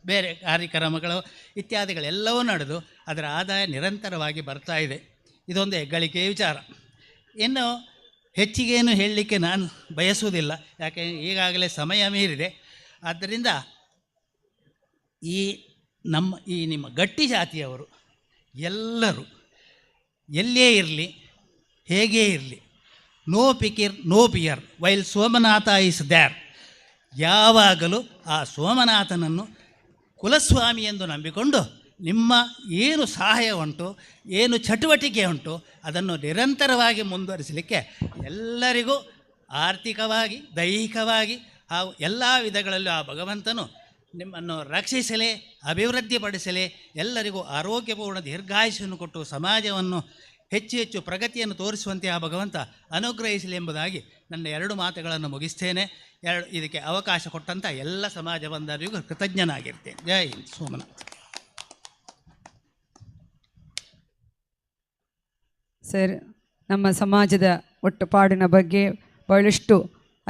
ಬೇರೆ ಕಾರ್ಯಕ್ರಮಗಳು ಇತ್ಯಾದಿಗಳೆಲ್ಲವೂ ನಡೆದು ಅದರ ಆದಾಯ ನಿರಂತರವಾಗಿ ಬರ್ತಾ ಇದೆ. ಇದೊಂದು ಹೆಗ್ಗಳಿಕೆಯ ವಿಚಾರ. ಇನ್ನು ಹೆಚ್ಚಿಗೇನು ಹೇಳಲಿಕ್ಕೆ ನಾನು ಬಯಸುವುದಿಲ್ಲ, ಯಾಕೆ ಈಗಾಗಲೇ ಸಮಯ ಮೀರಿದೆ. ಆದ್ದರಿಂದ ಈ ನಮ್ಮ ಈ ನಿಮ್ಮ ಗಟ್ಟಿ ಜಾತಿಯವರು ಎಲ್ಲರೂ ಎಲ್ಲೇ ಇರಲಿ ಹೇಗೇ ಇರಲಿ, no ಪಿಕಿರ್ no fear while Somanatha is there, ಯಾವಾಗಲೂ ಆ ಸೋಮನಾಥನನ್ನು ಕುಲಸ್ವಾಮಿ ಎಂದು ನಂಬಿಕೊಂಡು ನಿಮ್ಮ ಏನು ಸಹಾಯ ಉಂಟು, ಏನು ಚಟುವಟಿಕೆ ಉಂಟು ಅದನ್ನು ನಿರಂತರವಾಗಿ ಮುಂದುವರಿಸಲಿಕ್ಕೆ ಎಲ್ಲರಿಗೂ ಆರ್ಥಿಕವಾಗಿ, ದೈಹಿಕವಾಗಿ ಹಾಗೂ ಎಲ್ಲ ವಿಧಗಳಲ್ಲೂ ಆ ಭಗವಂತನು ನಿಮ್ಮನ್ನು ರಕ್ಷಿಸಲಿ, ಅಭಿವೃದ್ಧಿಪಡಿಸಲಿ, ಎಲ್ಲರಿಗೂ ಆರೋಗ್ಯಪೂರ್ಣ ದೀರ್ಘಾಯುಷ್ಯನ್ನು ಕೊಟ್ಟು ಸಮಾಜವನ್ನು ಹೆಚ್ಚು ಹೆಚ್ಚು ಪ್ರಗತಿಯನ್ನು ತೋರಿಸುವಂತೆ ಆ ಭಗವಂತ ಅನುಗ್ರಹಿಸಲಿ ಎಂಬುದಾಗಿ ನನ್ನ 2 ಮಾತುಗಳನ್ನು ಮುಗಿಸ್ತೇನೆ. ಇದಕ್ಕೆ ಅವಕಾಶ ಕೊಟ್ಟಂಥ ಎಲ್ಲ ಸಮಾಜ ಬಂಧುಗಳಿಗೂ ಕೃತಜ್ಞನಾಗಿರ್ತೇನೆ. ಜೈ ಹಿಂದ್. ಸೋಮನಾಥ್ ಸರ್, ನಮ್ಮ ಸಮಾಜದ ಒಟ್ಟು ಪಾಡಿನ ಬಗ್ಗೆ ಬಹಳಷ್ಟು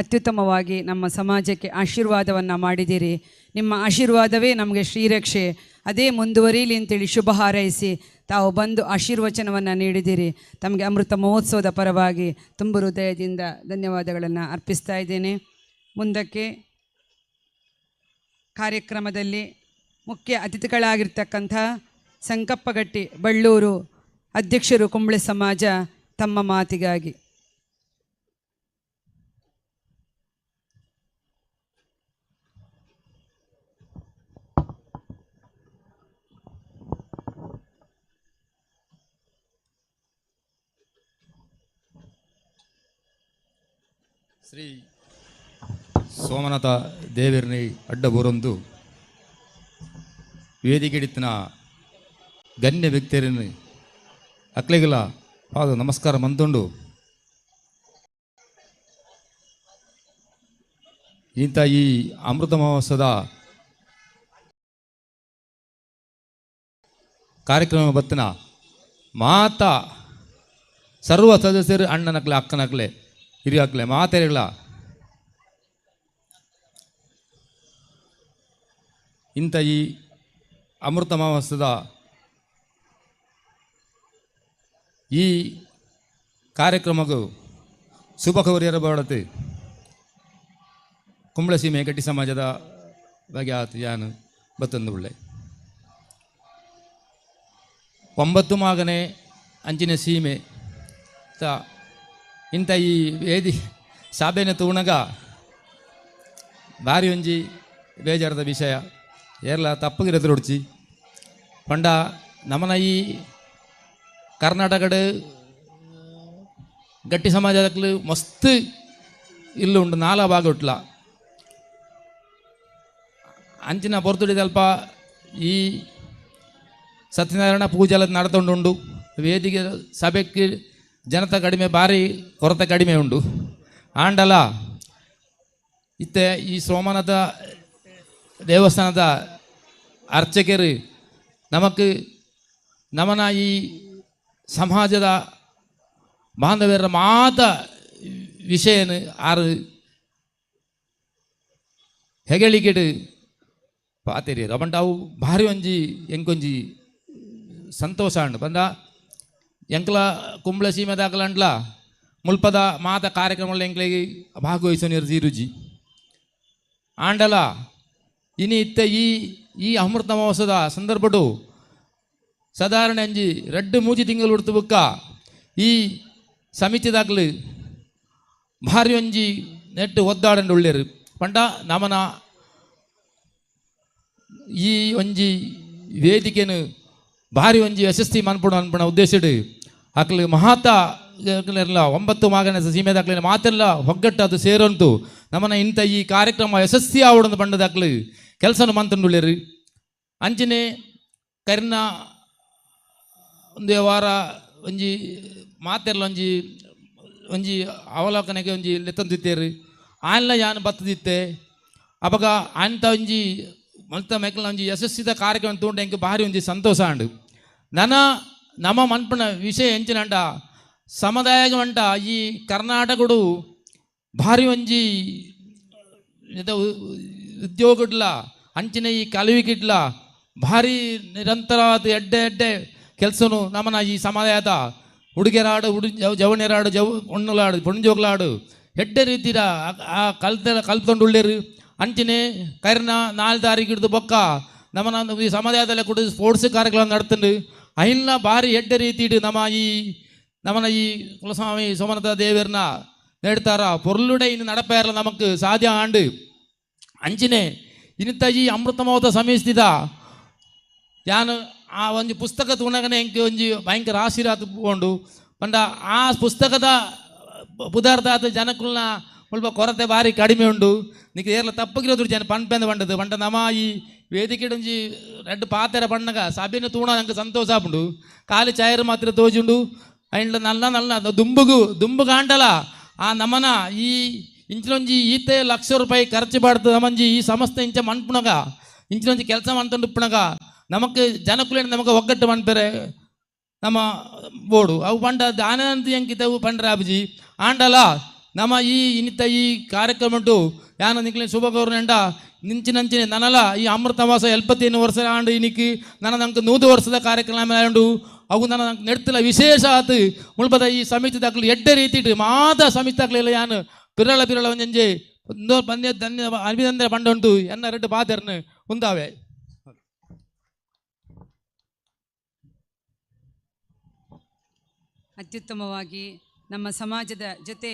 ಅತ್ಯುತ್ತಮವಾಗಿ ನಮ್ಮ ಸಮಾಜಕ್ಕೆ ಆಶೀರ್ವಾದವನ್ನು ಮಾಡಿದ್ದೀರಿ. ನಿಮ್ಮ ಆಶೀರ್ವಾದವೇ ನಮಗೆ ಶ್ರೀರಕ್ಷೆ, ಅದೇ ಮುಂದುವರೀಲಿ ಅಂತೇಳಿ ಶುಭ ಹಾರೈಸಿ ತಾವು ಬಂದು ಆಶೀರ್ವಚನವನ್ನು ನೀಡಿದ್ದೀರಿ. ತಮಗೆ ಅಮೃತ ಮಹೋತ್ಸವದ ಪರವಾಗಿ ತುಂಬು ಹೃದಯದಿಂದ ಧನ್ಯವಾದಗಳನ್ನು ಅರ್ಪಿಸ್ತಾ ಇದ್ದೇನೆ. ಮುಂದಕ್ಕೆ ಕಾರ್ಯಕ್ರಮದಲ್ಲಿ ಮುಖ್ಯ ಅತಿಥಿಗಳಾಗಿರ್ತಕ್ಕಂಥ ಸಂಕಪ್ಪಗಟ್ಟಿ ಬಳ್ಳೂರು ಅಧ್ಯಕ್ಷರು ಕುಂಬ್ಳೆ ಸಮಾಜ ತಮ್ಮ ಮಾತಿಗಾಗಿ. ಶ್ರೀ ಸೋಮನಾಥ ದೇವರನಿ ಅಡ್ಡಬೂರೊಂದು ವೇದಿಕೆಡಿತ್ತಿನ ಗಣ್ಯ ವ್ಯಕ್ತಿಯರನ್ನು ಅಕ್ಲೆಗಲ ಪಾದ ನಮಸ್ಕಾರ ಮಂತುಂಡು. ಇಂಥ ಈ ಅಮೃತ ಮಹೋತ್ಸವದ ಕಾರ್ಯಕ್ರಮ ಬತ್ತಿನ ಮಾತಾ ಸರ್ವ ಸದಸ್ಯರು ಅಣ್ಣನಕ್ಲೆ ಅಕ್ಕನಕ್ಲೆ ಹಿರಿಯಾಕ್ಲೆ ಮಾತೆರೆಗಳ ಇಂಥ ಈ ಅಮೃತ ಮಹೋತ್ಸವದ ಈ ಕಾರ್ಯಕ್ರಮಕ್ಕೂ ಶುಭ ಕೋರಿಯರ ಕುಂಬಳ ಸೀಮೆ ಗಟ್ಟಿ ಸಮಾಜದ ಬಗ್ಗೆ ಆತು ಯಾನು ಬತ್ತೊಂದು ಉಳ್ಳೆ 9 ಮಾಗನೆ ಅಂಚಿನ ಸೀಮೆ ತ ಇಂಥ ಈ ವೇದಿ ಸಾಬೇನೆ ತೂಣಗ ಭಾರಿ ಒಂಜಿ ಬೇಜಾರದ ವಿಷಯ ಏರ್ಲ ತಪ್ಪುಗಿರದ್ರೊಡ್ಚಿ ಪಂಡ ನಮನ ಈ ಕರ್ನಾಟಕದ ಗಟ್ಟಿ ಸಮಾಜದಕ್ಲು ಮಸ್ತ್ ಇಲ್ಲು ಉಂಡು ನಾಲ ಭಾಗ ಉಟ್ಲ ಅಂಚಿನ ಪೊರ್ತುಡಿದಲ್ಪ ಈ ಸತ್ಯನಾರಾಯಣ ಪೂಜೆ ಎಲ್ಲ ನಡ್ತೊಂಡುಂಡು. ವೇದಿಕೆ ಸಭೆಗೆ ಜನತೆ ಕಡಿಮೆ ಭಾರಿ ಕೊರತೆ ಕಡಿಮೆ ಉಂಡು. ಆಂಡಲ ಇತ್ತೆ ಈ ಸೋಮನಾಥ ದೇವಸ್ಥಾನದ ಅರ್ಚಕರು ನಮಕ್ ನಮನ ಈ ಸಮಾಜದ ಬಾಂಧವ್ಯರ ಮಾತ ವಿಷಯನ ಆರು ಹೆಗಳಿಕೆಡು ಪಾತೆರಿಯರು ಪಂಡ ಅವು ಭಾರಿ ಒಂಜಿ ಎಂಕೊಂಜಿ ಸಂತೋಷ ಅಂಡು ಬಂದ ಎಂಕ್ಲ ಕುಂಬ್ಳ ಸೀಮೆದಾಕಲಂಡ್ಲ ಮುಲ್ಪದ ಮಾತ ಕಾರ್ಯಕ್ರಮಗಳ ಎಂಕ್ಲಿಗೆ ಭಾಗವಹಿಸೋ ರುಜಿ ಆಂಡಲ ಇನಿ ಇತ್ತ ಈ ಈ ಅಮೃತ ಮಹೋತ್ಸವದ ಸಂದರ್ಭಡು ಸಾಧಾರಣ ಅಂಜಿ ರೆಡ್ಡು ಮೂಜಿ ತಿಂಗಳು ಉಡ್ತು ಬುಕ್ಕ ಈ ಸಮಿತಿದಾಗ್ಲು ಭಾರಿ ಒಂಜಿ ನೆಟ್ಟು ಒದ್ದಾಡಂಡು ಉಳ್ಳೇರು ಪಂಡ ನಮನ ಈ ಒಂಜಿ ವೇದಿಕೆನು ಭಾರಿ ಒಂಜಿ ಯಶಸ್ವಿ ಮನ್ಪುಣ ಅನ್ಪುಣ ಉದ್ದೇಶಡು ಅಕ್ಲು ಮಹಾತ 9 ಮಾಗನ ಸೀಮೆದಾಕ್ಲಿನ ಮಾತೆಲ್ಲ ಒಗ್ಗಟ್ಟು ಅದು ಸೇರಂತು ನಮ್ಮನ ಇಂಥ ಈ ಕಾರ್ಯಕ್ರಮ ಯಶಸ್ವಿ ಆವಡಂದು ಬಂಡದಾಕ್ಲು ಕೆಲಸನ ಮಂತಂಡುಳ್ಳೇರು. ಅಂಚನೆ ಕರಿನ ಒಂದೇ ವಾರ ಒಂಜಿ ಮಾತೆಲ್ಲ ಒಂಜಿ ಒಂಜಿ ಅವಲೋಕನೆಗೆ ಒಂಜಿ ಲೆತ್ತಂದಿತ್ತೇರು ಆನ್ಲ ಯಾನು ಬತ್ತದಿತ್ತೆ ಅಪಗ ಅಂಥ ಒಂಜಿ ಮಲ್ತ ಮೇಕಲ್ನ ಒಂಜಿ ಯಶಸ್ವಿದ ಕಾರ್ಯಕ್ರಮ ತೂಂಡ ಎಂಕ್ ಭಾರಿ ಒಂಜಿ ಸಂತೋಷ ಅಂಡು. ನನ ನಮ್ಮ ಮನ್ಪುನ ವಿಷಯ ಎಂಚಿನಂಡ ಸಮುದಾಯ ಮಂಟ ಈ ಕರ್ನಾಟಕಡು ಭಾರಿ ಒಂಜಿ ಉದ್ಯೋಗಡ್ಲ ಅಂಚಿನ ಈ ಕಲುವಿಗಿಡ್ಲ ಭಾರಿ ನಿರಂತರವಾದ ಎಡ್ಡೆ ಎಡ್ಡೆ ಕೆಲಸನು ನಮ್ಮನ ಈ ಸಮುದಾಯದ ಹುಡುಗಿಯರಾಡು ಜವಣಿಯರಾಡು ಜವ ಒಣ್ಣುಲಾಡು ಪೊಣ್ಜೋಗ್ಲಾಡು ಎಡ್ಡೆ ರೀತಿಯ ಆ ಕಲ್ತೊಂಡುಳ್ಳೇರು. ಅಂಚಿನೆ ಕರಿನ 4 ತಾರೀಕು ಹಿಡಿದು ಬೊಕ್ಕ ನಮ್ಮನ ಈ ಸಮುದಾಯದಲ್ಲೇ ಕೂಡ ಸ್ಪೋರ್ಟ್ಸ್ ಕಾರ್ಯಕ್ರಮ ನಡ್ತಂಡು ಅಹಿಲ್ನ ಭಾರಿ ಎಡ್ಡೆ ರೀತಿ ಇಡು ನಮ್ಮ ಈ ನಮ್ಮನ ಈ ಕುಲಸ್ವಾಮಿ ಸೋಮನಾಥ ದೇವರನ್ನ നേಡ್ತಾರ ಪೊರ್ಲುಡೆ ಇನ್ನು ನಡಪೇರಲ ನಮಕ್ ಸಾಧ್ಯ ಆಂಡು. ಅಂಚಿನೆ ಇನ್ನಿತ್ತ ಈ ಅಮೃತ ಮಹೋತ್ಸವ ಸಮೀಪಿಸ್ತಿದ ಯಾನು ಆ ಒಂಜಿ ಪುಸ್ತಕ ತೂನಗನೆ ಎಂಕ್ ಒಂಜಿ ಭಯಂಕರ ಆಶೀರ್ವಾದ ಪೋಂಡು ಪಂಡ ಆ ಪುಸ್ತಕದ ಪುದಾರ್ಥ ಜನಕುಲ್ನ ಮುಲ್ಪ ಕೊರತೆ ಭಾರಿ ಕಡಿಮೆ ಉಂಡು. ನಿಕ್ ಏರ್ಲ ತಪ್ಪಗಿರೋದು ಜನ ಪಂಪೆಂದು ಬಂಡದು ಪಂಡ ನಮ ಈ ವೇದಿಕೆ ಒಂಜಿ ರೆಡ್ ಪಾತೆರ ಪಣ್ಣಗ ಸಭೆನ ತೂಣ ನಂಗೆ ಸಂತೋಷ ಆಪುಂಡು. ಖಾಲಿ ಚಾಯರು ಮಾತ್ರ ತೋಜುಂಡು ಅಂಡ್ ನಲ್ಲ ನಲ್ಲ ದುಂಬುಗು ದುಂಬು ಕಾಂಡಲ ಆ ನಮನ ಈ ಇಂಚಿನೊಂಜಿ ಈತೆ ಲಕ್ಷ ರೂಪಾಯಿ ಖರ್ಚು ಮಾಡ್ತದೆ ನಮಂಜಿ ಈ ಸಂಸ್ಥೆ ಇಂಚ ಮನ್ಪುಣಗ ಇಂಚಿನೊಂಜಿ ಕೆಲಸ ಮಾಡ್ಕೊಂಡು ಉಪ್ಪುಣಗ ನಮಕ್ ಜನಕುಲೇನ ನಮಗ ಒಗ್ಗಟ್ಟು ಮನ್ಪೆರೆ ನಮ್ಮ ಬೋಡು ಅವು ಪಂಡ ದಾನಂತ ಎಂಕಿತವು ಪಂಡ್ರ ಅಬ್ಜಿ ಆಂಡಲ ನಮ್ಮ ಈ ಇನ್ನಿತ ಈ ಕಾರ್ಯಕ್ರಮ ಉಂಟು ಯಾನ ನಿಕ್ಲೆ ಶುಭ ಗೌರ್ನೆಂಡ ನಿಂಚಿನಂಚಿನ ನನಲ ಈ ಅಮೃತವಾಸ 75 ವರ್ಷ ಆಂಡು ಇನಿಕ್ ನನ್ನ ನಂಗೆ 100 ವರ್ಷದ ಕಾರ್ಯಕ್ರಮ ಉಂಡು ಅವು ನನ್ನ ನಂಗೆ ನೆಡ್ತಿಲ್ಲ ವಿಶೇಷ ಆತು ಮುಳ್ಬದ ಈ ಸಮಿತಿ ದಾಖಲು ಎಡ್ಡೆ ರೀತಿ ಮಾತ ಸಮಿತಿ ದಾಖಲೆಲ್ಲ ಯಾನು ಬಿರಳ ಬಿರಳ ಒಂಜಂಜೆ ಬಂದೆ ಧನ್ಯ ಅಭಿನಂದನೆ ಪಂಡುಂಟು ಎನ್ನ ರೆಡ್ಡು ಬಾದರ್ನು ಉಂದಾವೆ. ಅತ್ಯುತ್ತಮವಾಗಿ ನಮ್ಮ ಸಮಾಜದ ಜೊತೆ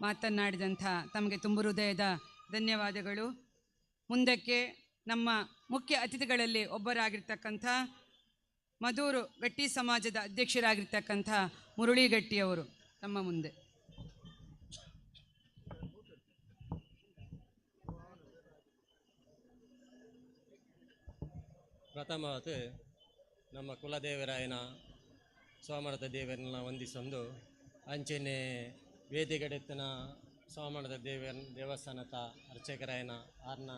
ಮಾತನಾಡಿದಂಥ ತಮಗೆ ತುಂಬು ಹೃದಯದ ಧನ್ಯವಾದಗಳು. ಮುಂದಕ್ಕೆ ನಮ್ಮ ಮುಖ್ಯ ಅತಿಥಿಗಳಲ್ಲಿ ಒಬ್ಬರಾಗಿರ್ತಕ್ಕಂಥ ಮಧೂರು ಗಟ್ಟಿ ಸಮಾಜದ ಅಧ್ಯಕ್ಷರಾಗಿರ್ತಕ್ಕಂಥ ಮುರಳಿ ಗಟ್ಟಿಯವರು ತಮ್ಮ ಮುಂದೆ. ಪ್ರಥಮವಾದ ನಮ್ಮ ಕುಲದೇವರಾಯನ ಸೋಮನಾಥ ದೇವರನ್ನ ವಂದಿಸೊಂದು ಅಂಚೆನೆ ವೇದಿಗಡೆತ್ತನ ಸೋಮನಾಥ ದೇವರ ದೇವಸ್ಥಾನದ ಅರ್ಚಕರಾಯನ ಆರ್ನ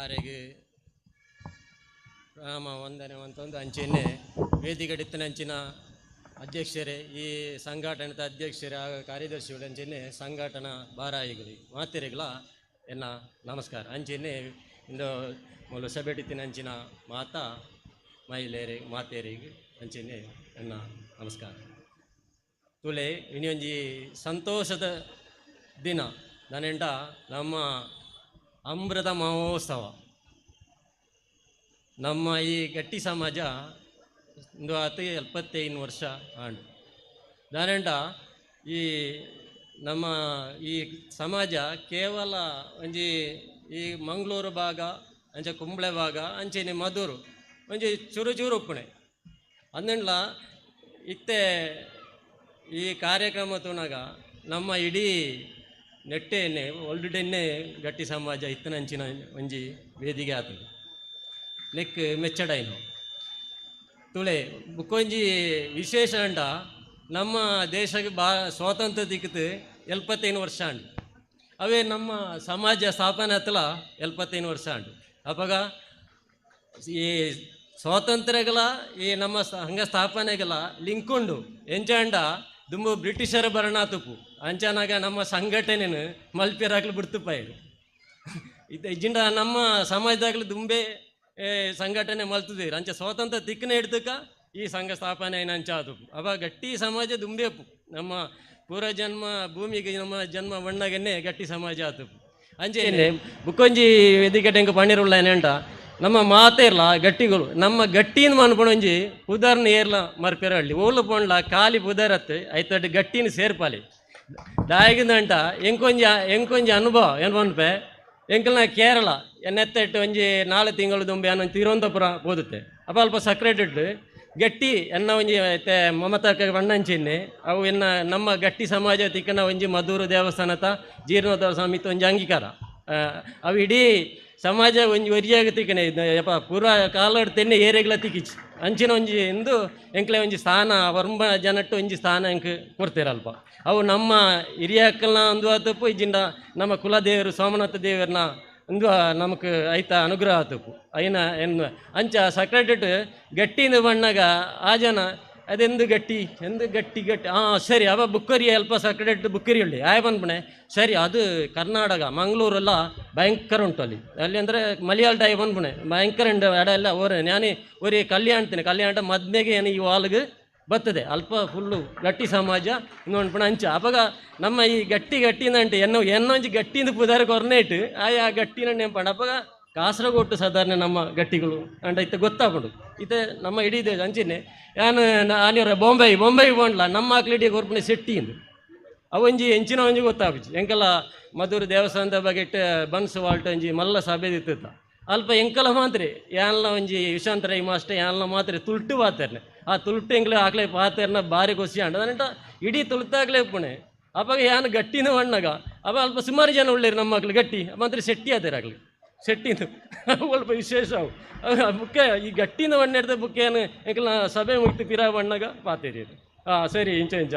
ಆರೆಗೆ ರಾಮ ವಂದನೆ ಅಂತಂದು ಅಂಚೆನೆ ವೇದಿಗಡೆತ್ತನ ಅಂಚಿನ ಅಧ್ಯಕ್ಷರೇ ಈ ಸಂಘಟನೆದ ಅಧ್ಯಕ್ಷರೇ ಕಾರ್ಯದರ್ಶಿಗಳು ಅಂಚೆನೆ ಸಂಘಟನಾ ಭಾರಾಯಿಗಳು ಮಾತೆರೆಗಳ ಎನ್ನ ನಮಸ್ಕಾರ. ಅಂಚೆನೆ ಇಂದು ಮೂಲ ಸಭೆಟಿತ್ತಿನ ಅಂಚಿನ ಮಾತಾ ಮಹಿಳೆಯರಿಗೆ ಮಾತೆಯರಿಗೆ ಅಂಚೆನೆ ಎನ್ನ ನಮಸ್ಕಾರ. ತುಲೆ ಇನ್ನೊಂಜಿ ಸಂತೋಷದ ದಿನ ನನ್ನೆಂಡ ನಮ್ಮ ಅಮೃತ ಮಹೋತ್ಸವ. ನಮ್ಮ ಈ ಗಟ್ಟಿ ಸಮಾಜ ಇಂದು ಆತ 75 ವರ್ಷ ಆಂಡು ದಾನೆಂಡ ಈ ನಮ್ಮ ಈ ಸಮಾಜ ಕೇವಲ ಒಂಜಿ ಈ ಮಂಗಳೂರು ಭಾಗ ಅಂಚೆ ಕುಂಬ್ಳೆ ಭಾಗ ಅಂಚೆನೆ ಮಧೂರು ಒಂಜಿ ಚೂರು ಚೂರು ಉಪ್ಪುಣೆ ಅಂದಂಡ್ಲ ಇತ್ತೆ ಈ ಕಾರ್ಯಕ್ರಮ ತೂನಾಗ ನಮ್ಮ ಇಡೀ ನೆಟ್ಟೆನೆ ಒಲ್ಡೆನ್ನೆ ಗಟ್ಟಿ ಸಮಾಜ ಇತ್ತನಂಚಿನ ಒಂಜಿ ವೇದಿಕೆ ಆತದೆ ನೆಕ್ ಮೆಚ್ಚಡೈನು ತುಳೆ ಬುಕ್ಕೊಂಜಿ ವಿಶೇಷ ಅಂಡ ನಮ್ಮ ದೇಶಕ್ಕೆ ಬಾ ಸ್ವಾತಂತ್ರ್ಯ ದಿಕ್ಕಿತು 75 ವರ್ಷ ಅಂಡು ಅವೇ ನಮ್ಮ ಸಮಾಜ ಸ್ಥಾಪನೆ ಹತ್ತಲ 75 ವರ್ಷ ಅಂಡು ಅವಾಗ ಈ ಸ್ವಾತಂತ್ರ್ಯಗಳ ಈ ನಮ್ಮ ಸಂಘ ಸ್ಥಾಪನೆಗಳ ಲಿಂಕುಂಡು ಎಂಚಾಂಡ ದುಂಬು ಬ್ರಿಟಿಷರ ಬರಣಾತುಪು ಅಂಚನಾಗ ನಮ್ಮ ಸಂಘಟನೆನು ಮಲ್ಪಿರಾಕ್ಲು ಬಿಡ್ತುಪಾಯಿರು ಇದು ಇಜ್ಜಿಂಡ ನಮ್ಮ ಸಮಾಜದಾಗಲು ದುಂಬೆ ಸಂಘಟನೆ ಮಲ್ತುದೇರು ಅಂಚ ಸ್ವಾತಂತ್ರ್ಯ ತಿಕ್ಕನೆ ಹಿಡ್ದಕ್ಕ ಈ ಸಂಘ ಸ್ಥಾಪನೆ అయిన ಅಂಚಾದು ಅವ ಗಟ್ಟಿ ಸಮಾಜ ದುಂಬೇಪು ನಮ್ಮ ಪೂರ್ವಜನ್ಮ ಭೂಮಿಗೆ ನಮ್ಮ ಜನ್ಮ ಬಣ್ಣಗನ್ನೇ ಗಟ್ಟಿ ಸಮಾಜ ಆತುಪು ಅಂಚೆನೆ ಬುಕ್ಕೊಂಜಿ ಎದಿಗಟ್ಟೆಂಕ ಪಣ್ಣೀರುಳ್ಳ ಏನೇಂಟ ನಮ್ಮ ಮಾತೇ ಇರಲ್ಲ ಗಟ್ಟಿಗಳು ನಮ್ಮ ಗಟ್ಟಿನ ಮನ್ಪಣೊಂಜಿ ಪುದರ್ನ ಏರ್ಲ ಮರ್ಪೆರಳ್ಳಿ ಓಲು ಪೊಂಡ್ಲ ಖಾಲಿ ಪುದರತ್ತು ಐತಟ್ಟು ಗಟ್ಟಿನ ಸೇರ್ಪಾಲಿ ದಾಯಗಂದಂಟ ಎಂಕೊಂಜಿ ಎಂಕೊಂಜಿ ಅನುಭವ ಏನು ಪನ್ಪೆ ಎಂಕಲ್ನ ಕೇರಳ ಎನ್ನೆತ್ತೆಟ್ಟು ಒಂಜಿ 4 ತಿಂಗಳು ದುಂಬೆ ಅನ್ನೊಂದು ತಿರುವನಂತಪುರ ಓದುತ್ತೆ ಅಪ್ಪ ಅಲ್ಪ ಸಕ್ರೇಟ್ ಇಟ್ಟು ಗಟ್ಟಿ ಎನ್ನ ಒಂಜಿ ಐತೆ ಮಮತಾಕ ಬಣ್ಣಂಚಿನ್ನೆ ಅವು ಎನ್ನ ನಮ್ಮ ಗಟ್ಟಿ ಸಮಾಜ ತಿಕ್ಕನ ಒಂಜಿ ಮಧೂರು ದೇವಸ್ಥಾನದ ಜೀರ್ಣೋದ್ಧಾರ ಸಮಿತಿ ಒಂಜಿ ಅಂಗೀಕಾರ ಅವು ಇಡೀ ಸಮಾಜ ಒಂಜಿ ಒರಿಯಾಗ ತಿಕ್ಕನೆ ಯಪ್ಪ ಪೂರ್ವ ಕಾಲಡ್ ತೆನ್ನೆ ಏರೆಗ್ಲ ತಿಕ್ಕಿಚ್ ಅಂಚಿನ ಒಂಜಿ ಎಂದು ಎಂಕ್ಲೆ ಒಂಜಿ ಸ್ಥಾನ ವರ್ಂಬ ಜನಟ್ಟು ಒಂಜಿ ಸ್ಥಾನ ಎಂಕ್ ಕೊಡ್ತೀರಲ್ಪ ಅವು ನಮ್ಮ ಹಿರಿಯಕ್ಕಲ್ನ ಅಂದು ಆತಪ್ಪು ಇಜ್ಜಿಂಡ ನಮ್ಮ ಕುಲದೇವರು ಸೋಮನಾಥ ದೇವರನ್ನ ಅಂದು ನಮಕ್ ಐತ ಅನುಗ್ರಹ ಆತಪ್ಪು ಐನ ಎನ್ನು ಅಂಚ ಸಕ್ರೆಟ್ ಗಟ್ಟಿನ ಬಣ್ಣಗ ಆ ಜನ ಅದೆಂದು ಗಟ್ಟಿ ಎಂದು ಗಟ್ಟಿ ಗಟ್ಟಿ ಹಾಂ ಸರಿ ಅವ ಬುಕ್ಕರಿ ಅಲ್ಪ ಸಕ್ರೆಟ್ ಬುಕ್ಕರಿ ಉಳ್ಳಿ ಆಯ್ ಬಂದ್ಬಿಣೆ ಸರಿ ಅದು ಕರ್ನಾಟಕ ಮಂಗಳೂರೆಲ್ಲ ಭಯಂಕರ ಉಂಟು ಅಲ್ಲಿ ಅಲ್ಲಿ ಅಂದರೆ ಮಲಯಾಳ ಟೈ ಬಂದ್ಬಿಣೆ ಭಯಂಕರ ಉಂಟು ಎಡ ಎಲ್ಲ ಓರೆ ನಾನು ಒರಿ ಕಲ್ಯಾಣ್ತೀನಿ ಕಲ್ಯಾಣ ಮದ್ಮೆಗೆ ಏನು ಈ ವಾಲ್ಗೆ ಬರ್ತದೆ ಅಲ್ಪ ಫುಲ್ಲು ಗಟ್ಟಿ ಸಮಾಜ ಇನ್ನೊಂದು ಅಂಚ ಅವಾಗ ನಮ್ಮ ಈ ಗಟ್ಟಿ ಗಟ್ಟಿನ ಅಂಟು ಎನ್ನೋ ಎನ್ನೊಂಜಿ ಗಟ್ಟಿಂದ ಪುದಾರ ಕೊರ್ನೇಟು ಆಯಾ ಗಟ್ಟಿನ ನೆಂಪಂಡು ಅವಾಗ ಕಾಸರಗೋಟು ಸಾಧಾರಣ ನಮ್ಮ ಗಟ್ಟಿಗಳು ಅಂಡ ಇತ್ತ ಗೊತ್ತಾಪುಂಡು ಇತ್ತೆ ನಮ್ಮ ಇಡೀ ದೇಶ ಅಂಚಿನೆ ಯಾನು ಆನಿಯರ ಬೊಂಬೈ ಬೊಂಬೈ ಬೋಂಡ್ಲ ನಮ್ಮ ಆಕ್ಲಿಡಿ ಕೊರ್ಪುಣೆ ಸೆಟ್ಟಿ ಇಂದು ಅವಂಜಿ ಎಂಚಿನ ಒಂಜಿ ಗೊತ್ತಾಪುಜಿ ಎಂಕಲ ಮಧುರ ದೇವಸ್ಥಾನದ ಬಗ್ಗೆ ಬನ್ಸ್ ವಾಲ್ಟ್ ಒಂಜಿ ಮಲ್ಲ ಸಭೆ ಇತ್ತ ಅಲ್ಪ ಎಂಕಲ ಮಾತ್ರೆ ಯಾನ್ಲ ಒಂಜಿ ವಿಶಾಂತರ ಈ ಮಾಸ್ಟರ್ ಯಾನ್ಲ ಮಾತ್ರೆ ತುಲ್ಟು ಪಾತರ್ನೆ ಆ ತುಲ್ಟು ಎಂಕ್ಲೆ ಆಕ್ಲೆ ಪಾತರ್ನ ಭಾರಿ ಖುಷಿ ಅಂಡ ಅದಂಟ ಇಡೀ ತುಳುತಾಗ್ಲೇ ಪುಣೆ ಅವಾಗ ಯಾನ್ ಗಟ್ಟಿನ ಬಣ್ಣಗ ಅವ ಅಲ್ಪ ಸುಮಾರು ಜನ ಉಳ್ಳೇರು ನಮ್ಮ ಮಕ್ಳು ಗಟ್ಟಿ ಮಾತ್ರ ಸೆಟ್ಟಿ ಆತೇರು ಆಗ್ಲಿ ಸೆಟ್ಟಿಂದು ಸ್ವಲ್ಪ ವಿಶೇಷ ಅವು ಬುಕ್ಕೆ ಈ ಗಟ್ಟಿನ ಬಣ್ಣ ಹಿಡ್ದ ಬುಕ್ಕೆ ಏನು ಎಂಕಲ್ನ ಸಭೆ ಮುಗ್ತು ಪಿರಾ ಬಣ್ಣಗ ಪಾತೇರಿ ಹಾಂ ಸರಿ ಇಂಚ ಇಂಚ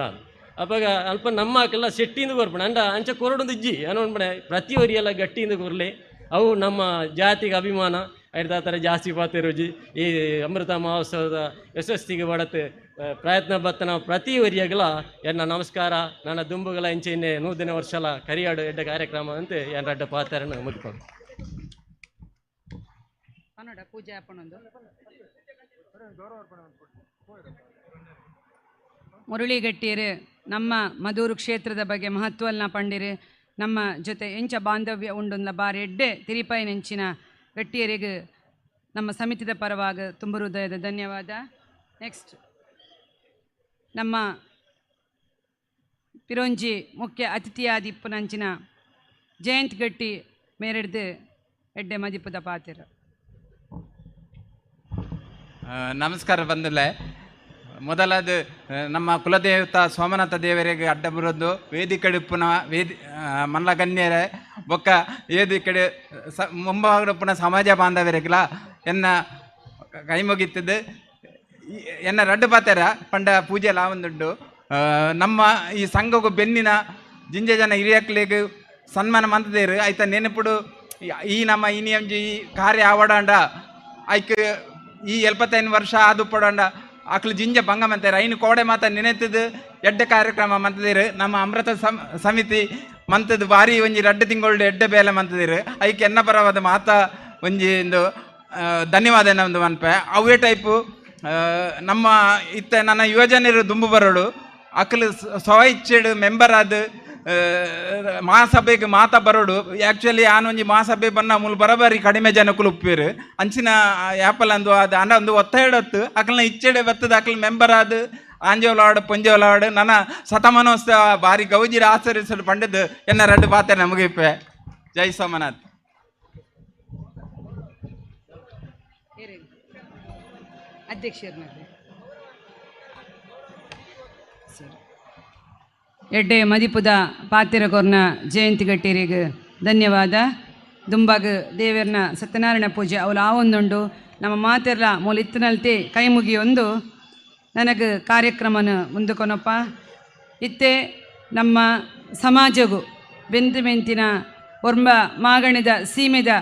ಅವಾಗ ಅಲ್ಪ ನಮ್ಮ ಆಕಲ್ಲ ಸೆಟ್ಟಿಂದ ಕೊರ್ಪಣ ಅಂಡ ಅಂಚ ಕೊರಡೊಂದು ಇಜ್ಜಿ ಏನೋ ಪ್ರತಿ ಒರಿಯೆಲ್ಲ ಗಟ್ಟಿಯಿಂದ ಕೊರ್ಲಿ ಅವು ನಮ್ಮ ಜಾತಿಗೆ ಅಭಿಮಾನ ಐಡ್ದಾತರ ಜಾಸ್ತಿ ಪಾತೆರುಜಿ. ಈ ಅಮೃತ ಮಹೋತ್ಸವದ ಯಶಸ್ಸಿಗೆ ಬಡತು ಪ್ರಯತ್ನ ಬತ್ತನ ಪ್ರತಿ ಒರಿಯಗಲ ಎನ್ನ ನಮಸ್ಕಾರ. ನನ್ನ ದುಂಬುಗಳ ಇಂಚಿನ ನೂತನ ವರ್ಷಲ ಕರಿಯಾಡು ಎಡ್ಡ ಕಾರ್ಯಕ್ರಮ ಅಂತ ಎನ್ನ ಅಡ್ಡ ಪಾತ್ರನ ಮುಗಿಕೊಂಡು. ಕನ್ನಡ ಪೂಜೆ ಅಪ್ಪನೊಂದು ಮುರಳಿಗಟ್ಟಿಯರು ನಮ್ಮ ಮಧೂರು ಕ್ಷೇತ್ರದ ಬಗ್ಗೆ ಮಹತ್ವಲ್ನ ಪಂಡಿರು, ನಮ್ಮ ಜೊತೆ ಎಂಚ ಬಾಂಧವ್ಯ ಉಂಡುಂದ ಬಾರಿ ಎಡ್ಡೆ ತಿರಿಪಾಯಿನೆಂಚಿನ ಗಟ್ಟಿಯರಿಗೆ ನಮ್ಮ ಸಮಿತಿದ ಪರವಾಗ ತುಂಬ ಹೃದಯದ ಧನ್ಯವಾದ. ನೆಕ್ಸ್ಟ್ ನಮ್ಮ ಪಿರೋಂಜಿ ಮುಖ್ಯ ಅತಿಥಿಯಾದ ಇಪ್ಪುನಂಚಿನ ಜಯಂತ್ ಗಟ್ಟಿ ಮೇರೆಡ್ದು ಎಡ್ಡೆ ಮದಿಪುದ ಪಾತಿರ. ನಮಸ್ಕಾರ ಬಂದಲೆ. ಮೊದಲಾದ ನಮ್ಮ ಕುಲದೇವತ ಸೋಮನಾಥ ದೇವರಿಗೆ ಅಡ್ಡ ಬರೋದು ವೇದಿಕಡೆ ಉಪ್ಪುನ ವೇದಿ ಮಲ್ಲ ಗಣ್ಯರೇ ಬೊಕ್ಕ ವೇದಿ ಕಡೆ ಸ ಮುಂಭಾಗಡುಪ್ಪುನ ಸಮಾಜ ಬಾಂಧವರಿಗೆಲ್ಲ ಎನ್ನ ಕೈ ಮುಗಿತದ್ದು. ಎನ್ನ ರಡ್ಡು ಪಾತೆರ ಪಂಡ ಪೂಜೆ ಲಾವಂದುಂಡು. ನಮ್ಮ ಈ ಸಂಘಗೂ ಬೆನ್ನಿನ ಜಿಂಜ ಜನ ಹಿರಿಯಕ್ಲಿಗೆ ಸನ್ಮಾನ ಮಂತದೇರು ಆಯ್ತ ನೆನಪುಡು. ಈ ನಮ್ಮ ಇನಿಯಂಜಿ ಈ ಕಾರ್ಯ ಆವಡಾಂಡ ಐಕ್ ಈ 75 ವರ್ಷ ಆದು ಪಡೋಂಡ ಅಕ್ಲು ಜಿಂಜ ಭಂಗ ಮಂತಾರೆ ಐನು ಕೋಡೆ ಮಾತ ನೆನೆತದು ಎಡ್ಡೆ ಕಾರ್ಯಕ್ರಮ ಮಂತದಿರು. ನಮ್ಮ ಅಮೃತ ಸಮಿತಿ ಮಂತದ್ದು ಭಾರಿ ಒಂಜಿ ರಡ್ಡು ತಿಂಗಳು ಎಡ್ಡೆ ಬೇಲೆ ಮಂತದಿರು. ಐಕ್ ಎನ್ನ ಪರವಾದ ಮಾತಾ ಒಂಜಿ ಒಂದು ಧನ್ಯವಾದ ಒಂದು ಮನ್ಪೆ. ಅವೇ ಟೈಪು ನಮ್ಮ ಇತ್ತ ನನ್ನ ಯುವಜನರು ದುಂಬು ಬರೋಡು ಅಕ್ಲು ಸ್ವ ಇಚ್ಛೆಡು ಮೆಂಬರ್ ಆದ ಮಹಾಸಭೆಗೆ ಮಾತಾ ಬರೋಡು. ಆ್ಯಕ್ಚುಲಿ ಆನ್ ಒಂಜಿ ಮಹಾಸಭೆ ಬನ್ನ ಮೂಲು ಬರಬರಿ ಕಡಿಮೆ ಜನಕ್ಕೂ ಉಪ್ಪೇರು ಅಂಚಿನ ಆ್ಯಪಲ್ ಅಂದು ಅದು ಅಂಡ ಒಂದು ಒತ್ತಾಯಡತ್ತು ಅಕ್ಲನ ಇಚ್ಛೆಡೆ ಬತ್ತದ ಅಕ್ಲ ಮೆಂಬರ್ ಆದ ಆಂಜೋಲಾಡು ಪೊಂಜೋಲಾಡು ನನ್ನ ಶತಮಾನೋತ್ಸವ ಭಾರಿ ಗೌಜಿರ ಆಚರಿಸಲು ಪಂಡದ್ದು ಎನ್ನ ರಡ್ಡು ಪಾತೆ ನಮಗೆ ಇಪ್ಪೆ. ಜೈ ಸೋಮನಾಥ್. ಅಧ್ಯಕ್ಷರನ್ನ ಎಡ್ಡೆ ಮದಿಪುದ ಪಾತಿರಕೊರ್ನ ಜಯಂತಿ ಗಟ್ಟಿರಿಗೆ ಧನ್ಯವಾದ. ದುಂಬಾಗ ದೇವರನ ಸತ್ಯನಾರಾಯಣ ಪೂಜೆ ಅವಳು ಆವೊಂದುಂಡು. ನಮ್ಮ ಮಾತೆರ್ಲ ಮೂಲ ಇತ್ತಿನಲ್ತೆ ಕೈ ಮುಗಿಯೊಂದು ನನಗೆ ಕಾರ್ಯಕ್ರಮನ ಮುಂದಕೊನಪ್ಪ. ಇತ್ತೆ ನಮ್ಮ ಸಮಾಜಗೂ ಬೆಂತು ಮೆಂತಿನ ಒರ್ಂಬ ಮಾಗಣಿದ ಸೀಮೆದ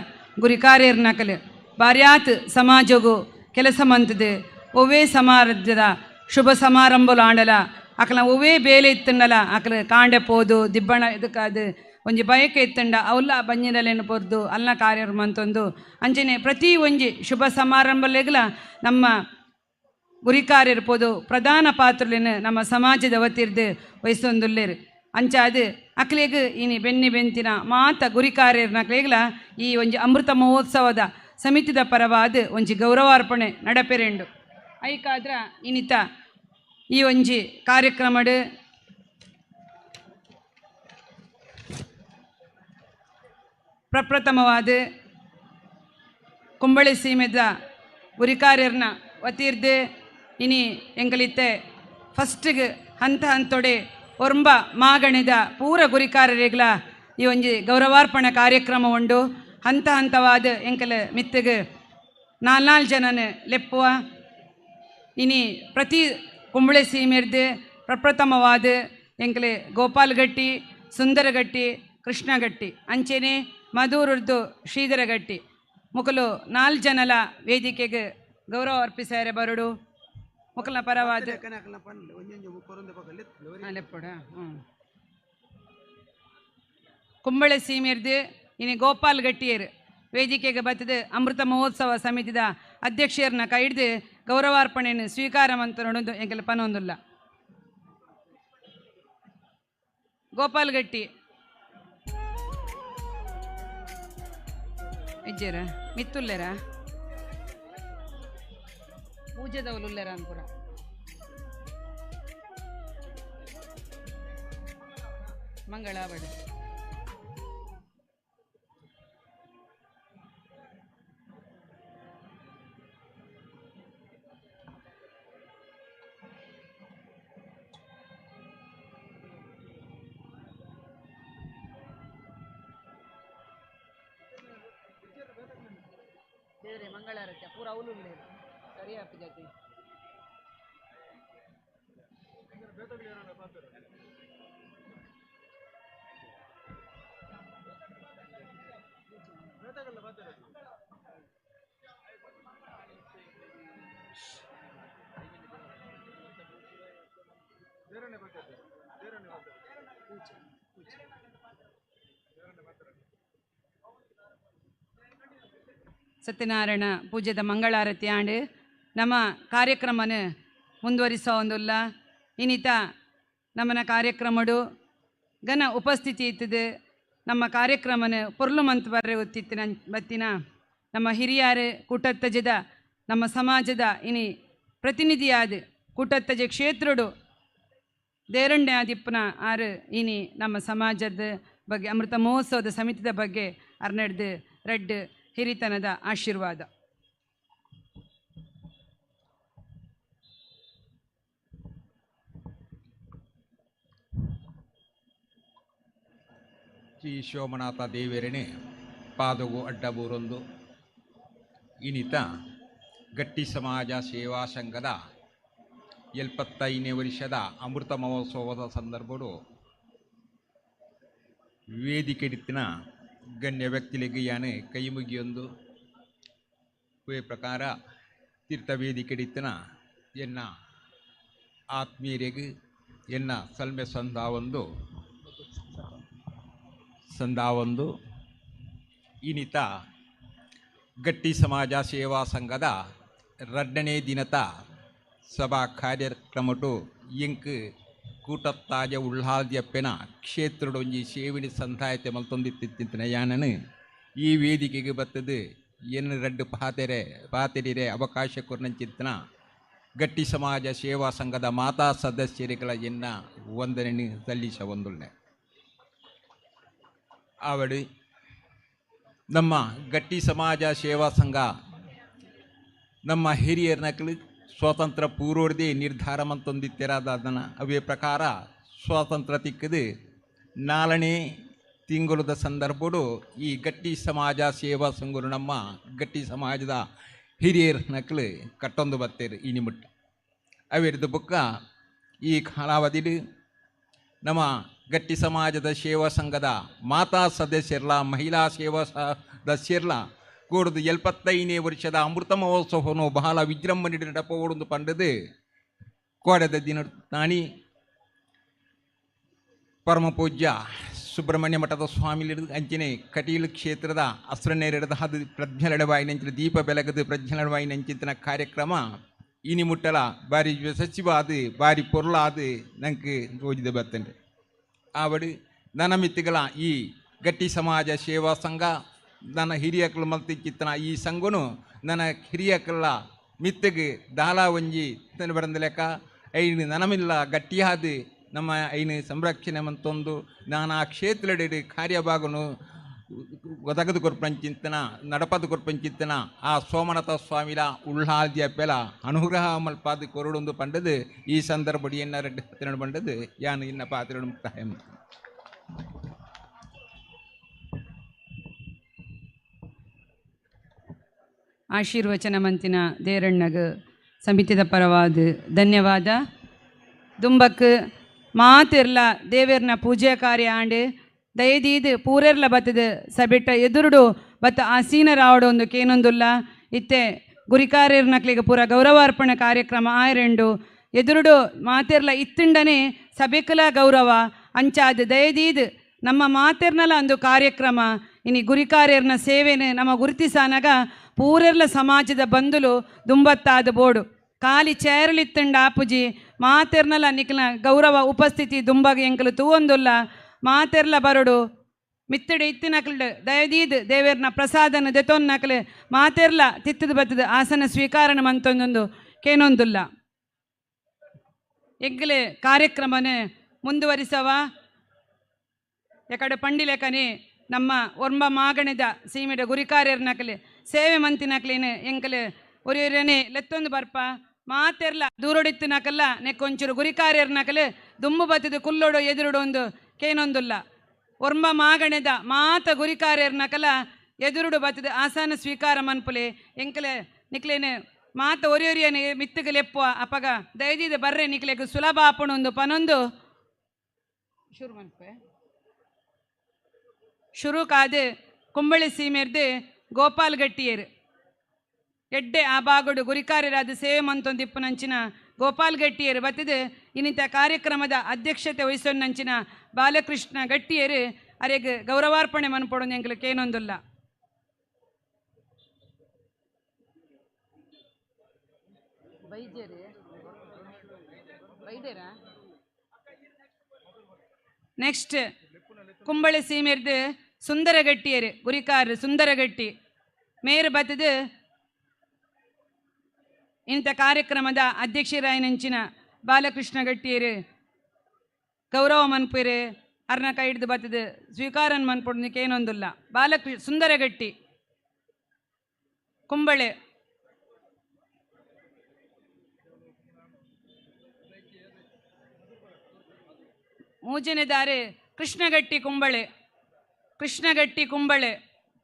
ಗುರಿಕಾರ್ಯರ್ನಕಲು ಬಾರ್ಯಾತ್ ಸಮಾಜಗೂ ಕೆಲಸ ಮಂತದೆ. ಒವ್ವೇ ಸಮಾಜದ ಶುಭ ಸಮಾರಂಭಲು ಆಂಡಲ ಅಕಲ ಒವ್ವೇ ಬೇಲೆ ಇತ್ತಂಡಲ ಅಕಲ ಕಾಂಡೆ ಪೋದು ದಿಬ್ಬಣ ಇದಕ್ಕಾದ ಒಂಜಿ ಬಯಕೆ ಇತ್ತಂಡ ಅವಲ್ಲ ಬಂಜಿನಲ್ಲೇನು ಪೊರ್ದು ಅಲ್ಲ ಕಾರ್ಯರು ಮಂತೊಂದು ಅಂಚನೆ ಪ್ರತಿ ಒಂಜಿ ಶುಭ ಸಮಾರಂಭಲೆಗ್ಲ ನಮ್ಮ ಗುರಿಕಾರ್ಯರು ಪೋದು ಪ್ರಧಾನ ಪಾತ್ರಲೇನು ನಮ್ಮ ಸಮಾಜದ ವತಿರ್ದು ವಹಿಸೊಂದುಲ್ಲೇರು. ಅಂಚಾದ ಅಕ್ಲೆಗ್ ಇನಿ ಬೆನ್ನಿ ಬೆಂತಿನ ಮಾತ ಗುರಿಕಾರ್ಯರ್ನಕ್ಲೆಗ್ಲ ಈ ಒಂಜಿ ಅಮೃತ ಮಹೋತ್ಸವದ ಸಮಿತಿದ ಪರವಾದ ಒಂಜಿ ಗೌರವಾರ್ಪಣೆ ನಡಪೆರೆಂಡು. ಐಕಾದ್ರ ಇನಿತ ಈ ಒಂಜಿ ಕಾರ್ಯಕ್ರಮಡ್ ಪ್ರಪ್ರಥಮವಾದ ಕುಂಬಳೆ ಸೀಮೆದ ಗುರಿಕಾರ್ಯರ್ನ ವತಿರ್ದು ಇನಿ ಎಂಗಲಿತ್ತೆ ಫಸ್ಟಿಗೆ ಹಂತ ಹಂತೊಡೆ ಒರ್ಂಬ ಮಾಗಣಿದ ಪೂರ ಗುರಿಕಾರರಿಗ್ಲ ಈ ಒಂಜಿ ಗೌರವಾರ್ಪಣೆ ಕಾರ್ಯಕ್ರಮ ಉಂಡು. ಹಂತ ಹಂತವಾದ ಎಂಕಲ ಮಿತ್ತಿಗೆ ನಾಲ್ನಾಲ್ ಜನನ ಲೆಪ್ಪುವ. ಇನಿ ಪ್ರತಿ ಕುಂಬಳೆ ಸೀಮೆರ್ದು ಪ್ರಪ್ರಥಮವಾದ ಎಂಕಲೆ ಗೋಪಾಲ್ಗಟ್ಟಿ, ಸುಂದರಗಟ್ಟಿ, ಕೃಷ್ಣಗಟ್ಟಿ ಅಂಚೆನೆ ಮಧೂರದ್ದು ಶ್ರೀಧರಗಟ್ಟಿ ಮುಕಲು ನಾಲ್ ಜನಲ ವೇದಿಕೆಗೆ ಗೌರವ ಅರ್ಪಿಸಾರೆ ಬರಡು. ಮುಕಲ್ನ ಪರವಾದ ಲೆಪ್ಪುಡ ಕುಂಬಳೆ ಸೀಮೆರ್ದು ಇನಿ ಗೋಪಾಲ್ ಗಟ್ಟಿಯರು ವೇದಿಕೆಗೆ ಬತ್ತದ ಅಮೃತ ಮಹೋತ್ಸವ ಸಮಿತಿದ ಅಧ್ಯಕ್ಷರನ್ನ ಕೈ ಹಿಡಿದು ಗೌರವಾರ್ಪಣೆಯನ್ನು ಸ್ವೀಕಾರ ಅಂತ ನೋಡೋದು ಎಂಕೆಲ್ಲ ಪನೊಂದುಲ್ಲ. ಗೋಪಾಲ್ ಗಟ್ಟಿ ಇಜ್ಜೇರ ಮಿತ್ತುಲ್ಲೇರ ಪೂಜೆದವಲುಲ್ಲೇರ ಅನ್ಪುರ. ಮಂಗಳಾವಡು ದೇವರೇ ಮಂಗಳಾರತಿ ಪೂರ ಅವಲು ಸರಿ ಜಾತಿ. ಸತ್ಯನಾರಾಯಣ ಪೂಜೆದ ಮಂಗಳಾರತಿ ಆಂಡ್ ನಮ್ಮ ಕಾರ್ಯಕ್ರಮನ ಮುಂದುವರಿಸೋ ಒಂದುಲ್ಲ. ಇನ್ನಿತ ನಮ್ಮನ ಕಾರ್ಯಕ್ರಮಡು ಘನ ಉಪಸ್ಥಿತಿ ಇತ್ತದೆ. ನಮ್ಮ ಕಾರ್ಯಕ್ರಮನ ಪೊರ್ಲು ಮಂತ್ ಬರ್ರೆ ಒತ್ತಿತ್ತಿನ ಬತ್ತಿನ ನಮ್ಮ ಹಿರಿಯಾರು ಕೂಟತ್ತಜದ ನಮ್ಮ ಸಮಾಜದ ಇನಿ ಪ್ರತಿನಿಧಿಯಾದ ಕೂಟತ್ತಜೆ ಕ್ಷೇತ್ರಡು ದೇರಣ್ಯಾದಿಪ್ಪನ ಆರು ಇನಿ ನಮ್ಮ ಸಮಾಜದ ಬಗ್ಗೆ ಅಮೃತ ಮಹೋತ್ಸವದ ಸಮಿತಿದ ಬಗ್ಗೆ ಅರ್ನೆಡ್ದು ರೆಡ್ ಹಿರಿತನದ ಆಶೀರ್ವಾದ. ಶ್ರೀ ಸೋಮನಾಥ ದೇವರನೆ ಪಾದವು ಅಡ್ಡಬೂರೊಂದು ಇನಿತ ಗಟ್ಟಿ ಸಮಾಜ ಸೇವಾ ಸಂಘದ 75ನೇ ವರ್ಷದ ಅಮೃತ ಮಹೋತ್ಸವದ ಸಂದರ್ಭಡು ವೇದಿಕೆಡಿತ್ತಿನ ಗಣ್ಯ ವ್ಯಕ್ತಿಗಳಿಗೆ ಯಾನೆ ಕೈ ಮುಗಿಯೊಂದು ಪ್ರಕಾರ ತೀರ್ಥ ವೇದಿಕೆಡಿತ್ತಿನ ಎನ್ನ ಆತ್ಮೀಯರಿಗೆ ಎನ್ನ ಸಲ್ಮೆ ಸಂದಾವೊಂದು ಇನಿತ ಗಟ್ಟಿ ಸಮಾಜ ಸೇವಾ ಸಂಘದ 2ನೇ ದಿನದ ಸಭಾ ಕಾರ್ಯಕ್ರಮಟು ಇಂಕ್ ಕೂಟತ್ತಾಜ ಉಳ್ಳಾದ್ಯಪ್ಪೆನ ಕ್ಷೇತ್ರಡೊಂಜಿ ಸೇವಿನ ಸಂಧಾಯತೆ ಮಲ್ತೊಂದಿತ್ತಿತ್ತಿನ ಯಾನನು ಈ ವೇದಿಕೆಗೆ ಬತ್ತದು ಎನ್ನ ರಡ್ಡು ಪಾತೆರಿರೆ ಅವಕಾಶ ಕೊರ್ನಂಚಿತ್ತನ ಗಟ್ಟಿ ಸಮಾಜ ಸೇವಾ ಸಂಘದ ಮಾತಾ ಸದಸ್ಯರುಗಳ ಎನ್ನ ವಂದನೆ ಸಲ್ಲಿಸ ಒಂದುಳ್ಳೆ. ಆವಡಿ ನಮ್ಮ ಗಟ್ಟಿ ಸಮಾಜ ಸೇವಾ ಸಂಘ ನಮ್ಮ ಹಿರಿಯರ್ನಕಲು ಸ್ವಾತಂತ್ರ್ಯ ಪೂರ್ವದೇ ನಿರ್ಧಾರ ಮಂತೊಂದಿತ್ತಿರಾದ ಅದನ್ನು ಅವೇ ಪ್ರಕಾರ ಸ್ವಾತಂತ್ರ್ಯ ತಿಕ್ಕದು 4ನೇ ತಿಂಗಳದ ಸಂದರ್ಭಡು ಈ ಗಟ್ಟಿ ಸಮಾಜ ಸೇವಾ ಸಂಘರು ನಮ್ಮ ಗಟ್ಟಿ ಸಮಾಜದ ಹಿರಿಯರ್ನಕಲು ಕಟ್ಟೊಂದು ಬತ್ತೇರು ಈ ನಿಮಿಟ್ಟ ಅವಿರ್ದು ಬುಕ್ಕ ಈ ಕಾಲಾವಧಿಡು ನಮ್ಮ ಗಟ್ಟಿ ಸಮಾಜದ ಸೇವಾ ಸಂಘದ ಮಾತಾ ಸದಸ್ಯರ್ಲ ಮಹಿಳಾ ಸೇವಾ ಸದಸ್ಯರ್ಲ ಕೂಡದು 75ನೇ ವರ್ಷದ ಅಮೃತ ಮಹೋತ್ಸವವನ್ನು ಬಹಳ ವಿಜೃಂಭಣೆ ನಡಪೋಡೊಂದು ಪಂಡದು ಕೋಡದ ದಿನ ತಾನಿ ಪರಮ ಪೂಜ್ಯ ಸುಬ್ರಹ್ಮಣ್ಯ ಮಠದ ಸ್ವಾಮಿ ಅಂಚನೆ ಕಟೀಲು ಕ್ಷೇತ್ರದ ಅಸ್ರನೇರಿಡದ ಅದು ಪ್ರಜ್ಞಲಡವಾಯಿನಂಚಿನ ದೀಪ ಬೆಳಗದು ಪ್ರಜ್ಞಲಡವಾಯಿನಂಚಿನ ಕಾರ್ಯಕ್ರಮ ಇನಿ ಮುಟ್ಟಲ ಬಾರಿ ಸಚಿವಾದ ಬಾರಿ ಪೊರ್ಲಾದ ನಂಗೆ ತೋಜಿದ ಬರ್ತಂಡೆ. ಆವಡು ನನಮಿತ್ತಿಗಳ ಈ ಗಟ್ಟಿ ಸಮಾಜ ಸೇವಾ ಸಂಘ ನನ್ನ ಹಿರಿಯಕಲು ಮಲ್ತಿಕ್ಕಿತ್ತನ ಈ ಸಂಘನು ನನ್ನ ಹಿರಿಯಕಲ್ಲ ಮಿತ್ತಗೆ ದಾಲ ಒಂಜಿ ತನ್ನ ಬರಂದ ಲೆಕ್ಕ ಐನು ನನಮಿಲ್ಲ ಗಟ್ಟಿಯಾದ ನಮ್ಮ ಐನು ಸಂರಕ್ಷಣೆ ಮಂತೊಂದು ನಾನಾ ಕ್ಷೇತ್ರಡೆ ಕಾರ್ಯಭಾಗನು ಒದಗದು ಕೊರ್ಪಂಚಿಂತನ ನಡಪದು ಕೊರ್ಪಂಚಿಂತನ ಆ ಸೋಮನಾಥ ಸ್ವಾಮಿಲ ಉಳ್ಳಾದ್ಯ ಪೆಲ ಅನುಗ್ರಹ ಮಲ್ಪಾದ ಕೊರಡೊಂದು ಪಂಡದು ಈ ಸಂದರ್ಭ ಎನ್ನ ರೆಡ್ಡಿ ಹತ್ತಿರ ಬಂಡದು ಯಾನು ಇನ್ನ ಪಾತ್ರ ಮುಕ್ತಾಯ. ಆಶೀರ್ವಚನ ಮಂತಿನ ದೇರಣ್ಣಗ ಸಮಿತಿದ ಪರವಾದ ಧನ್ಯವಾದ. ದುಂಬಕ್ ಮಾತಿರ್ಲ ದೇವೇರ್ನ ಪೂಜೆ ಕಾರ್ಯ ಆಂಡ್ ದಯದೀದ್ ಪೂರೆರ್ಲ ಬತ್ತದ ಸಬಿಟ್ಟ ಎದುರುಡು ಬತ್ತ ಆಸೀನರಾವಡು ಒಂದು ಕೇನೊಂದುಲ್ಲ ಇತ್ತೆ ಗುರಿಕಾರ್ಯರ್ನಕ್ಲಿಗೆ ಪೂರ ಗೌರವಾರ್ಪಣೆ ಕಾರ್ಯಕ್ರಮ ಆಯರೆಂಡು ಎದುರುಡು ಮಾತಿರ್ಲ ಇತ್ತಿಂಡನೆ ಸಭೆಕಲ ಗೌರವ ಅಂಚಾದ ದಯದೀದ್ ನಮ್ಮ ಮಾತಿರ್ನಲ ಒಂದು ಕಾರ್ಯಕ್ರಮ ಇನಿ ಗುರಿಕಾರ್ಯರ್ನ ಸೇವೆನ ನಮ್ಮ ಗುರುತಿಸಾನಗ ಪೂರೆರ್ಲ ಸಮಾಜದ ಬಂಧುಲು ದುಂಬತ್ತಾದ ಬೋಡು ಖಾಲಿ ಚೇರಲಿತ್ತಂಡ ಆಪುಜಿ ಮಾತೆರ್ನಲ ನಿಕ್ಲ ಗೌರವ ಉಪಸ್ಥಿತಿ ದುಂಬಾಗ ಎಂಕಲು ತೂವೊಂದುಲ್ಲ ಮಾತೆರ್ಲ ಬರಡು ಮಿತ್ತಡಿ ಇತ್ತಿನಕ್ಲು ದಯದೀದ್ ದೇವೇರ್ನ ಪ್ರಸಾದನ ದೆತೊನ್ನಕ್ಲು ಮಾತೆರ್ಲ ತಿತ್ತದ ಬತ್ತದ ಆಸನ ಸ್ವೀಕಾರಣ ಮಂತೊಂದೊಂದು ಕೇನೊಂದುಲ್ಲ. ಎಂಕಲೆ ಕಾರ್ಯಕ್ರಮನೇ ಮುಂದುವರಿಸವ ಎಕಡೆ ಪಂಡಿಲೇಕನೆ ನಮ್ಮ ಒರ್ಂಬ ಮಾಗಣದ ಸೀಮೆಡ ಗುರಿಕಾರ್ಯರ್ನಕಲೆ ಸೇವೆ ಮಂತಿನಕ್ಲೇನೆ ಎಂಕಲೆ ಒರಿಯೊರಿಯನೆ ಲೆತ್ತೊಂದು ಬರ್ಪ ಮಾತೆರ್ಲ ದೂರೊಡಿತ್ತಿನಕಲ್ಲ ನೆಕ್ಕೊಂಚೂರು ಗುರಿಕಾರ್ಯರ್ನಕಲೆ ದುಂಬು ಬತ್ತಿದ ಕುಲ್ಲೋಡು ಎದುರುಡು ಒಂದು ಕೇನೊಂದುಲ್ಲ ಒರ್ಂಬ ಮಾಗಣದ ಮಾತ ಗುರಿಕಾರ್ಯರ್ನಕಲ ಎದುರುಡು ಬತ್ತಿದ ಆಸಾನ ಸ್ವೀಕಾರ ಮನ್ಪುಲೆ ಎಂಕಲೆ ನಿಕ್ಲೇನೆ ಮಾತ ಒರಿಯೊರಿಯನೆ ಮಿತ್ತುಗೆ ಲೆಪ್ಪುವ ಅಪಗ ದಯದೀದ ಬರ್ರೆ ನಿಕ್ಲೆಗ್ ಸುಲಭ ಆಪಣೊಂದು ಪನೊಂದು ಶುರು ಮನ್ಪೆ ಶುರುಕಾದ ಕುಂಬಳಿ ಸೀಮೆರ್ದು ಗೋಪಾಲ್ ಗಟ್ಟಿಯರು ಎಡ್ಡೆ ಆ ಬಾಗುಡು ಗುರಿಕಾರ್ಯರಾದ ಸೇವೆ ಮಂತೊಂದಿಪ್ಪುನಂಚಿನ ಗೋಪಾಲ್ ಗಟ್ಟಿಯರು ಬತ್ತದು ಇನ್ನಿತ ಕಾರ್ಯಕ್ರಮದ ಅಧ್ಯಕ್ಷತೆ ವಹಿಸೊನ್ನಂಚಿನ ಬಾಲಕೃಷ್ಣ ಗಟ್ಟಿಯರು ಅರೆಗ್ ಗೌರವಾರ್ಪಣೆ ಮನ್ಪೊಡು ಎಂಕ್ಲಕ್ಕೆ ಏನೊಂದುಲ್ಲ. ನೆಕ್ಸ್ಟ್ ಕುಂಬಳೆ ಸೀಮೆರ್ದು ಸುಂದರಗಟ್ಟಿಯರು ಗುರಿಕಾರ್ ಸುಂದರಗಟ್ಟಿ ಮೇರು ಬತ್ತದು ಇಂಥ ಕಾರ್ಯಕ್ರಮದ ಅಧ್ಯಕ್ಷರಾಯನಂಚಿನ ಬಾಲಕೃಷ್ಣ ಗಟ್ಟಿಯರು ಗೌರವ ಮನ್ಪೇರು ಅರ್ನ ಕೈ ಹಿಡಿದು ಬತ್ತದು ಸ್ವೀಕಾರನ್ ಮನ್ಪೊಡ್ನಿಕ್ಕೆ ಏನೊಂದುಲ್ಲ. ಸುಂದರಗಟ್ಟಿ ಕುಂಬಳೆ. ಮೂಜನೆದಾರೆ ಕೃಷ್ಣಗಟ್ಟಿ ಕುಂಬಳೆ, ಕೃಷ್ಣಗಟ್ಟಿ ಕುಂಬಳೆ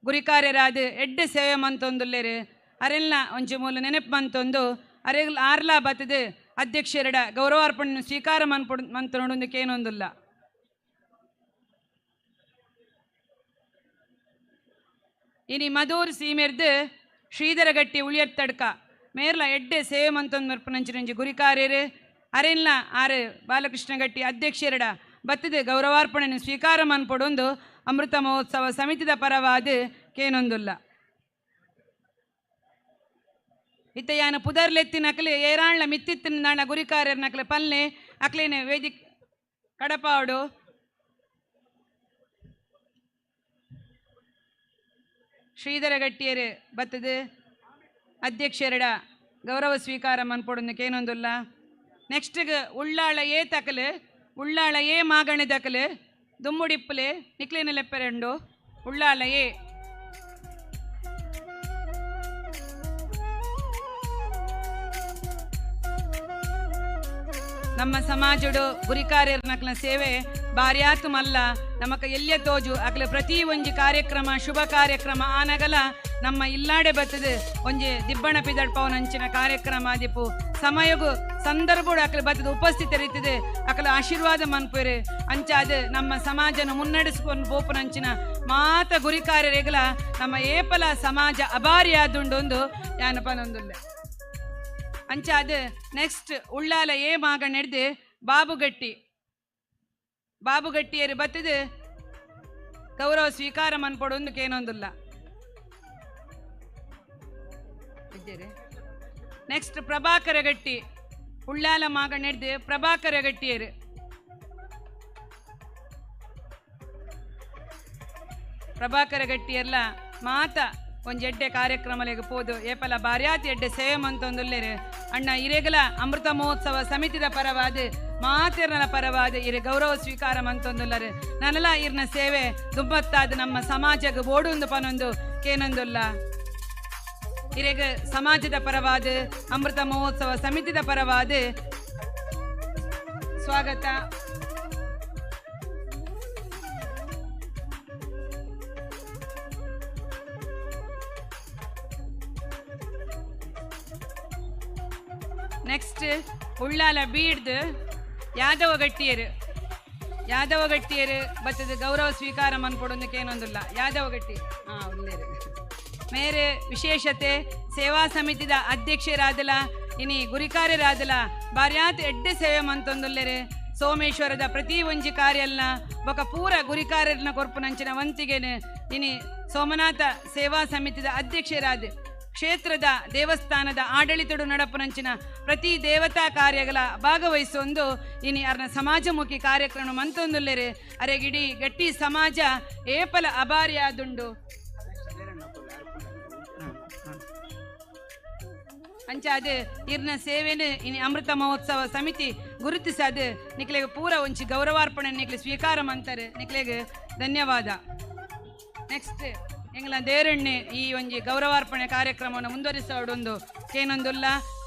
ಗುರಿಕಾರ್ಯರಾದ ಎಡ್ಡೆ ಸೇವೆ ಮಂತೊಂದುಲ್ಲೇರು ಅರೆಲ್ಲ ಒಂಜಿ ಮೂಲ ನೆನಪು ಮಂತೊಂದು ಅರೆ ಆರ್ಲಾ ಬತ್ತದು ಅಧ್ಯಕ್ಷರಡ ಗೌರವಾರ್ಪಣೆ ಸ್ವೀಕಾರ ಮನ್ಪೊಡು ಮಂತ ನೋಡೊಂದಕ್ಕೆ ಏನೊಂದುಲ್ಲ. ಇನಿ ಮಧೂರ್ ಸೀಮೆರ್ದು ಶ್ರೀಧರಗಟ್ಟಿ ಉಳಿಯತ್ತಡ್ಕ ಮೇರ್ಲ ಎಡ್ಡೆ ಸೇವೆ ಮಂತೊಂದು ಮರ್ಪುನಂಚಿನಂಜಿ ಗುರಿಕಾರ್ಯರು ಅರೆಲ್ಲ ಆರು ಬಾಲಕೃಷ್ಣಗಟ್ಟಿ ಅಧ್ಯಕ್ಷರಡ ಬತ್ತದೆ ಗೌರವಾರ್ಪಣೆಯನ್ನು ಸ್ವೀಕಾರ ಮನ್ಪೊಡೊಂದು ಅಮೃತ ಮಹೋತ್ಸವ ಸಮಿತಿದ ಪರವಾದ ಕೇನೊಂದುಲ್ಲ. ಇತ್ತಯಾನ ಪುದರ್ಲೆತ್ತಿ ನಕಲೆ ಏರಾಳ್ನ ಮಿತ್ತಿತ್ತಿನ ನಾಣ ಗುರಿಕಾರ್ಯರ ನಕಲೆ ಪಲ್ಲೆ ಅಕ್ಲೇನೆ ವೇದಿಕ್ ಕಡಪಾಡು. ಶ್ರೀಧರಗಟ್ಟಿಯರು ಬತ್ತದು ಅಧ್ಯಕ್ಷರಡ ಗೌರವ ಸ್ವೀಕಾರ ಮನ್ಪೊಡೊಂದಕ್ಕೆ ಏನೊಂದುಲ್ಲ. ನೆಕ್ಸ್ಟ್ಗೆ ಉಳ್ಳಾಳ ಏ ತಕಲು ಉಳ್ಳಾಳ ಏ ಮಾಗಣೆ ದಕಲು ದುಮ್ಮುಡಿಪ್ಪಲೆ ನಿಕ್ಲೇನ ಲೆಪ್ಪೆರಂಡು ಉಳ್ಳಾಳ ಏ. ನಮ್ಮ ಸಮಾಜಡು ಗುರಿಕಾರ್ಯರ ನಕಲ ಸೇವೆ ಬಾರ್ಯಾತು ಮಲ್ಲ ನಮಕ ಎಲ್ಲಿಯ ತೋಜು ಅಕಲ ಪ್ರತಿ ಒಂಜಿ ಕಾರ್ಯಕ್ರಮ ಶುಭ ಕಾರ್ಯಕ್ರಮ ಆನಗಲ ನಮ್ಮ ಇಲ್ಲಾಡೆ ಬತ್ತದು ಒಂಜಿ ದಿಬ್ಬಣ ಪಿದಡ್ಪವನಂಚಿನ ಕಾರ್ಯಕ್ರಮ ಆದಿಪ್ಪು ಸಮಯಗು ಸಂದರ್ಭಡು ಅಕಲ ಬತ್ತದು ಉಪಸ್ಥಿತರಿತ್ತದೆ ಅಕಲ ಆಶೀರ್ವಾದ ಮನ್ಪೇರು ಅಂಚಾದ ನಮ್ಮ ಸಮಾಜನ ಮುನ್ನಡೆಸ್ಕೊಂಡು ಪೋಪುನಂಚಿನ ಮಾತ ಗುರಿಕಾರ್ಯರೆಗಲ ನಮ್ಮ ಏಪಲ ಸಮಾಜ ಅಬಾರಿಯಾದುಂಡೊಂದು ಯಾನಪನೊಂದುಲ್ಲ. ಅಂಚಾದ ನೆಕ್ಸ್ಟ್ ಉಳ್ಳಾಲ ಏ ಮಾಗ ನಡೆದು ಬಾಬುಗಟ್ಟಿ ಬಾಬುಗಟ್ಟಿಯರು ಬತ್ತದು ಗೌರವ ಸ್ವೀಕಾರ ಮನ್ಪೊಡೊಂದು ಕೇನೊಂದುಲ್ಲ. ನೆಕ್ಸ್ಟ್ ಪ್ರಭಾಕರ ಗಟ್ಟಿ ಉಳ್ಳಾಲ ಮಾಗ ನಡೆದು ಪ್ರಭಾಕರ ಗಟ್ಟಿಯರು ಪ್ರಭಾಕರ ಗಟ್ಟಿಯರ್ಲ ಮಾತ ಒಂಜಿ ಎಡ್ಡೆ ಕಾರ್ಯಕ್ರಮಲೆಗ್ ಪೋದು ಏಪಲ ಬಾರ್ಯಾತಿ ಎಡ್ಡೆ ಸೇವೆ ಮಂತೊಂದುಲ್ಲೇರು ಅಣ್ಣ ಇರೆಗಲ ಅಮೃತ ಮಹೋತ್ಸವ ಸಮಿತಿದ ಪರವಾದ ಮಾತಿರ್ನ ಪರವಾದ ಇರೆ ಗೌರವ ಸ್ವೀಕಾರ ಮಂತೊಂದುಲ್ಲರು ನನಲ ಇರ್ನ ಸೇವೆ ದುಂಬತ್ತಾದ ನಮ್ಮ ಸಮಾಜಗ್ ಬೋಡುಂದು ಪನೊಂದು ಕೇನೊಂದುಲ್ಲ. ಇರೆಗ ಸಮಾಜದ ಪರವಾದ ಅಮೃತ ಮಹೋತ್ಸವ ಸಮಿತಿದ ಪರವಾದ ಸ್ವಾಗತ. ನೆಕ್ಸ್ಟ್ ಉಳ್ಳಾಲ ಬೀಡ್ದು ಯಾದವ ಗಟ್ಟಿಯರು ಯಾದವ ಗಟ್ಟಿಯರು ಬತ್ತದ ಗೌರವ ಸ್ವೀಕಾರ ಮನ್ಪೊಡೊಂದಕ್ಕೆ ಏನೊಂದುಲ್ಲ. ಯಾದವ ಗಟ್ಟಿ ಹಾಂ ಉಳ್ಳೇರು ಮೇರೆ ವಿಶೇಷತೆ ಸೇವಾ ಸಮಿತಿದ ಅಧ್ಯಕ್ಷರಾದಲ ಇನಿ ಗುರಿಕಾರ್ಯರಾದಲ ಬಾರ್ಯಾತ್ ಎಡ್ಡೆ ಸೇವೆ ಮಂತೊಂದುಲ್ಲೇರು ಸೋಮೇಶ್ವರದ ಪ್ರತಿ ಒಂಜಿ ಕಾರ್ಯಲ್ನ ಬೊಕ ಪೂರ ಗುರಿಕಾರ್ಯರ್ನ ಕೊರ್ಪುನಂಚಿನ ವಂತಿಗೆನು ಇನಿ ಸೋಮನಾಥ ಸೇವಾ ಸಮಿತಿದ ಅಧ್ಯಕ್ಷರಾದ ಕ್ಷೇತ್ರದ ದೇವಸ್ಥಾನದ ಆಡಳಿತಡು ನಡಪುನಂಚಿನ ಪ್ರತಿ ದೇವತಾ ಕಾರ್ಯಗಳ ಭಾಗವಹಿಸೊಂದು ಇನಿ ಅರ್ನ ಸಮಾಜಮುಖಿ ಕಾರ್ಯಕ್ರಮ ಮಂತೊಂದುಲ್ಲೇರು ಅರೆಗಿಡಿ ಗಟ್ಟಿ ಸಮಾಜ ಏಪಲ ಅಬಾರಿಯಾದುಂಡು. ಅಂಚಾದ ಇರ್ನ ಸೇವೆನು ಇನಿ ಅಮೃತ ಮಹೋತ್ಸವ ಸಮಿತಿ ಗುರುತಿಸಾದ ನಿಕ್ಲೆಗ್ ಪೂರ ಒಂಚಿ ಗೌರವಾರ್ಪಣೆ ನಿಕ್ಲೆ ಸ್ವೀಕಾರ ಮಂತಾರೆ ನಿಕ್ಲೆಗ್ ಧನ್ಯವಾದ. ನೆಕ್ಸ್ಟ್ ಎಂಗ್ಲ ದೇರಣ್ಣೆ ಈ ಒಂಜಿ ಗೌರವಾರ್ಪಣೆ ಕಾರ್ಯಕ್ರಮವನ್ನು ಮುಂದುವರಿಸೋಡೊಂದು ಕೇನೊಂದುಲ್ಲ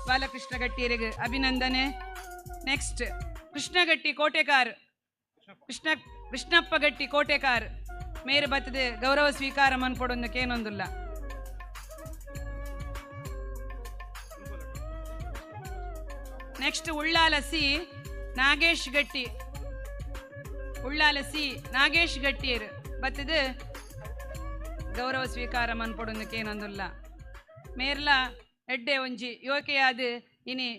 ಬಾಲಕೃಷ್ಣ ಗಟ್ಟಿಯರಿಗೆ ಅಭಿನಂದನೆ. ನೆಕ್ಸ್ಟ್ ಕೃಷ್ಣಗಟ್ಟಿ ಕೋಟೆಕಾರ್ ಕೃಷ್ಣಪ್ಪ ಗಟ್ಟಿ ಕೋಟೆಕಾರ್ ಮೇರು ಬತ್ತದೆ ಗೌರವ ಸ್ವೀಕಾರ ಮನ್ಪೊಡೊಂದು ಕೇನೊಂದುಲ್ಲ. ನೆಕ್ಸ್ಟ್ ಉಳ್ಳಾಲ ಸಿ ನಾಗೇಶ್ ಗಟ್ಟಿ ಉಳ್ಳಾಲ ಸಿ ನಾಗೇಶ್ ಗಟ್ಟಿಯರು ಬತ್ತದು ಗೌರವ ಸ್ವೀಕಾರ ಮನ್ಪೊಡೊಂದಕ್ಕೆ ಏನೊಂದುಲ್ಲ. ಮೇರ್ಲ ಎಡ್ಡೆ ಒಂಜಿ ಯುವಕೆಯಾದ ಇನಿ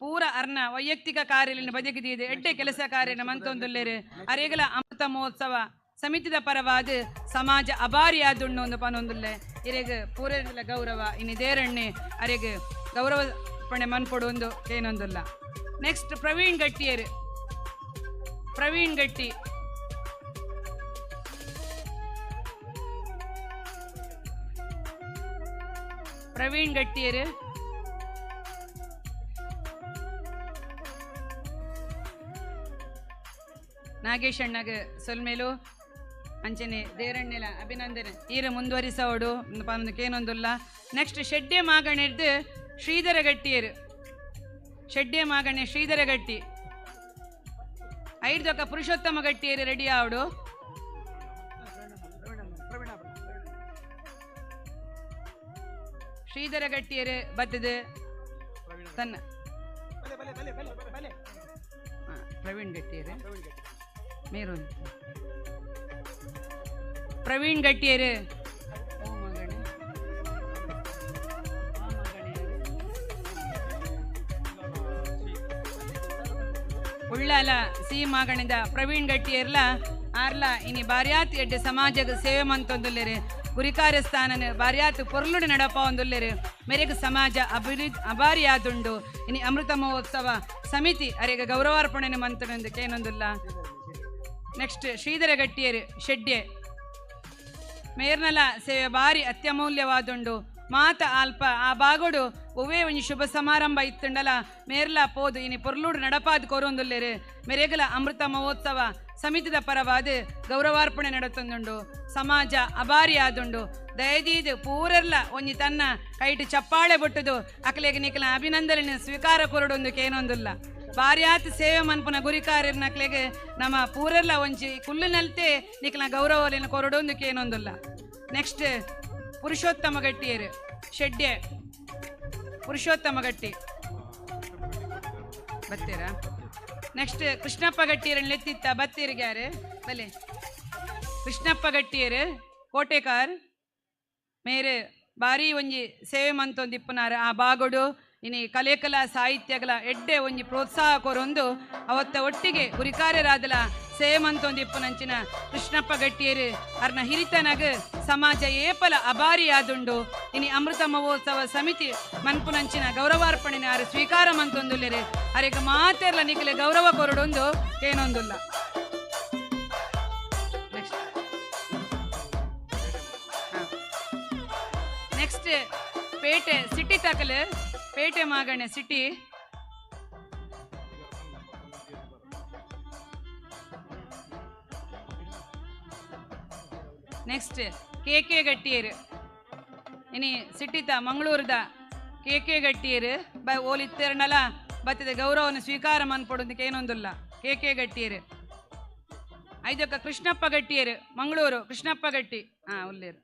ಪೂರ ಅರ್ನ ವೈಯಕ್ತಿಕ ಕಾರ್ಯಲಿನ ಬದುಕಿದಿದೆ ಎಡ್ಡೆ ಕೆಲಸ ಕಾರ್ಯನ ಮಂತೊಂದುಲ್ಲೇರು ಅರೆಗಲ ಅಮೃತ ಮಹೋತ್ಸವ ಸಮಿತಿದ ಪರವಾದ ಸಮಾಜ ಅಬಾರಿಯಾದುಣ್ಣು ಒಂದು ಪನೊಂದುಲ್ಲೆ ಇರೆಗ್ ಪೂರೆಲ್ಲ ಗೌರವ ಇನಿ ದೇರಣ್ಣೆ ಅರೆಗ್ ಗೌರವ ಪಣೆ ಮನ್ಪೊಡು ಒಂದು ಏನೊಂದುಲ್ಲ. ನೆಕ್ಸ್ಟ್ ಪ್ರವೀಣ್ ಗಟ್ಟಿಯರು, ಪ್ರವೀಣ್ ಗಟ್ಟಿ. ಪ್ರವೀಣ್ ಗಟ್ಟಿಯರು. ನಾಗೇಶ್ ಅಣ್ಣಗ ಸೊಲ್ಮೇಲು ಅಂಚನೆ ದೇರಣ್ಣೆಲ ಅಭಿನಂದನೆ ಈರ ಮುಂದುವರಿಸೋಡು ಏನೊಂದುಲ್ಲ. ನೆಕ್ಸ್ಟ್ ಶೆಡ್ಡೆ ಮಾಗಣೆಡ್ದು ಶ್ರೀಧರ ಗಟ್ಟಿಯರು, ಶೆಡ್ಡೆ ಮಾಗಣೆ ಶ್ರೀಧರ ಗಟ್ಟಿ. ಐರ್ದೊಕ್ಕ ಪುರುಷೋತ್ತಮ ಗಟ್ಟಿಯರು ರೆಡಿ ಆವಡು. ಶ್ರೀಧರ ಗಟ್ಟಿಯರು ಬತ್ತದು ತನ್ನ ಪ್ರವೀಣ್ ಗಟ್ಟಿಯರು ಮೇರು ಪ್ರವೀಣ್ ಗಟ್ಟಿಯರು. ಉಳ್ಳಾಲ ಸಿ ಮಾಗಣಿದ ಪ್ರವೀಣ್ ಗಟ್ಟಿಯರ್ಲ ಆರ್ಲ ಇನಿ ಬಾರ್ಯಾತ್ ಎಡ್ಡೆ ಸಮಾಜದ ಸೇವೆ ಮಂತೊಂದುಲ್ಲೇರು ಗುರಿಕಾರ್ಯ ಸ್ಥಾನನ ಬಾರ್ಯಾತ್ ಪೊರ್ಲುಡು ನಡಪ ಒಂದುಲ್ಲೇರು ಮೇರೆಗೆ ಸಮಾಜ ಅಭಿವೃದ್ಧಿ ಅಭಾರಿಯಾದುಂಡು ಇನಿ ಅಮೃತ ಮಹೋತ್ಸವ ಸಮಿತಿ ಅರೆಗ ಗೌರವಾರ್ಪಣೆ ಮಂತನೊಂದು ಕೇನೊಂದುಲ್ಲ. ನೆಕ್ಸ್ಟ್ ಶ್ರೀಧರ ಗಟ್ಟಿಯರು ಶೆಡ್ಡೆ ಮೇರ್ನಲ ಸೇವೆ ಬಾರಿ ಅತ್ಯಮೂಲ್ಯವಾದುಂಡು ಮಾತ ಅಲ್ಪ ಆ ಬಾಗೋಡು ಒವ್ವೇ ಒಂಜಿ ಶುಭ ಸಮಾರಂಭ ಇತ್ತುಂಡಲ ಮೇರ್ಲ ಪೋದು ಇನಿ ಪೊರ್ಲೂಡು ನಡಪಾದ್ ಕೋರೊಂದುಲ್ಲೇರು ಮೆರೆಗಲ ಅಮೃತ ಮಹೋತ್ಸವ ಸಮಿತಿದ ಪರವಾದ ಗೌರವಾರ್ಪಣೆ ನಡತೊಂದುಂಡು ಸಮಾಜ ಅಭಾರಿಯಾದುಂಡು ದಯದೀದು ಪೂರೆರ್ಲ ಒಂಜಿ ತನ್ನ ಕೈಟು ಚಪ್ಪಾಳೆ ಬೊಟ್ಟುದು ಅಕಲೆಗೆ ನಿಕಲ ಅಭಿನಂದನೆ ಸ್ವೀಕಾರ ಕೊರಡೊಂದು ಕೇನೊಂದುಲ್ಲ. ಬಾರ್ಯಾತ್ ಸೇವೆ ಮನ್ಪುನ ಗುರಿಕಾರ್ಯನಕ್ಲೆಗೆ ನಮ್ಮ ಪೂರೆರ್ಲ ಒಂಜಿ ಕುಲ್ಲುನಲ್ತೆ ನಿಕಲ ಗೌರವಲಿನ ಕೊರಡೊಂದು ಕೇನೊಂದುಲ್ಲ. ನೆಕ್ಸ್ಟ್ ಪುರುಷೋತ್ತಮ ಗಟ್ಟಿಯರು ಶೆಡ್ಡೆ ಪುರುಷೋತ್ತಮ ಗಟ್ಟಿ ಬತ್ತೀರಾ. ನೆಕ್ಸ್ಟ್ ಕೃಷ್ಣಪ್ಪ ಗಟ್ಟಿಯರನ್ನು ಲೆತ್ತಿತ್ತ ಬತ್ತೀರಿಗೆ ಯಾರು ಬಲೆ ಕೃಷ್ಣಪ್ಪ ಗಟ್ಟಿಯರು ಕೋಟೆಕಾರ್ ಮೇರೆ ಬಾರಿ ಒಂಜಿ ಸೇವೆ ಮಂತೊಂದಿಪ್ಪುನಾರ ಆ ಬಾಗೋಡು ಇನಿ ಕಲೇಕಲ ಸಾಹಿತ್ಯಗಳ ಎಡ್ಡೆ ಒಂಜಿ ಪ್ರೋತ್ಸಾಹ ಕೊರೊಂದು ಅವತ್ತ ಒಟ್ಟಿಗೆ ಗುರಿಕಾರ್ಯರಾದಲ ಸೇವೆ ಮಂತೊಂದಿಪ್ಪುನಂಚಿನ ಕೃಷ್ಣಪ್ಪ ಗಟ್ಟಿಯರು ಅರ್ನ ಹಿರಿತನಗ ಸಮಾಜ ಏಪಲ ಅಭಾರಿಯಾದುಂಡು ಇನಿ ಅಮೃತ ಮಹೋತ್ಸವ ಸಮಿತಿ ಮನ್ಪುನಂಚಿನ ಗೌರವಾರ್ಪಣೆನ ಆರು ಸ್ವೀಕಾರ ಮಂತೊಂದುಲ್ಲೆರೆ ಅರೆಗ ಮಾತೆರ್ಲ ನಿಕಲೆ ಗೌರವ ಕೊರಡೊಂದು ಏನೊಂದುಲ್ಲ. ನೆಕ್ಸ್ಟ್ ಪೇಟೆ ಸಿಟಿ ತಕಲು ಪೇಟೆ ಮಾಗಣೆ ಸಿಟಿ ನೆಕ್ಸ್ಟ್ ಕೆ ಕೆ ಗಟ್ಟಿಯರು ಇನಿ ಸಿಟಿತ ಮಂಗಳೂರದ ಕೆ ಕೆ ಗಟ್ಟಿಯರು ಬ ಓಲಿತ್ತೆರ್ನಲ ಬತ್ತದ ಗೌರವನ ಸ್ವೀಕಾರ ಮನ್ಪೊಡೊಂದಕ್ಕೆ ಏನೊಂದುಲ್ಲ. ಕೆ ಕೆ ಗಟ್ಟಿಯರು ಐದೊಕ್ಕ ಕೃಷ್ಣಪ್ಪ ಗಟ್ಟಿಯರು ಮಂಗಳೂರು ಕೃಷ್ಣಪ್ಪ ಗಟ್ಟಿ ಹಾಂ ಉಲ್ಲೇರು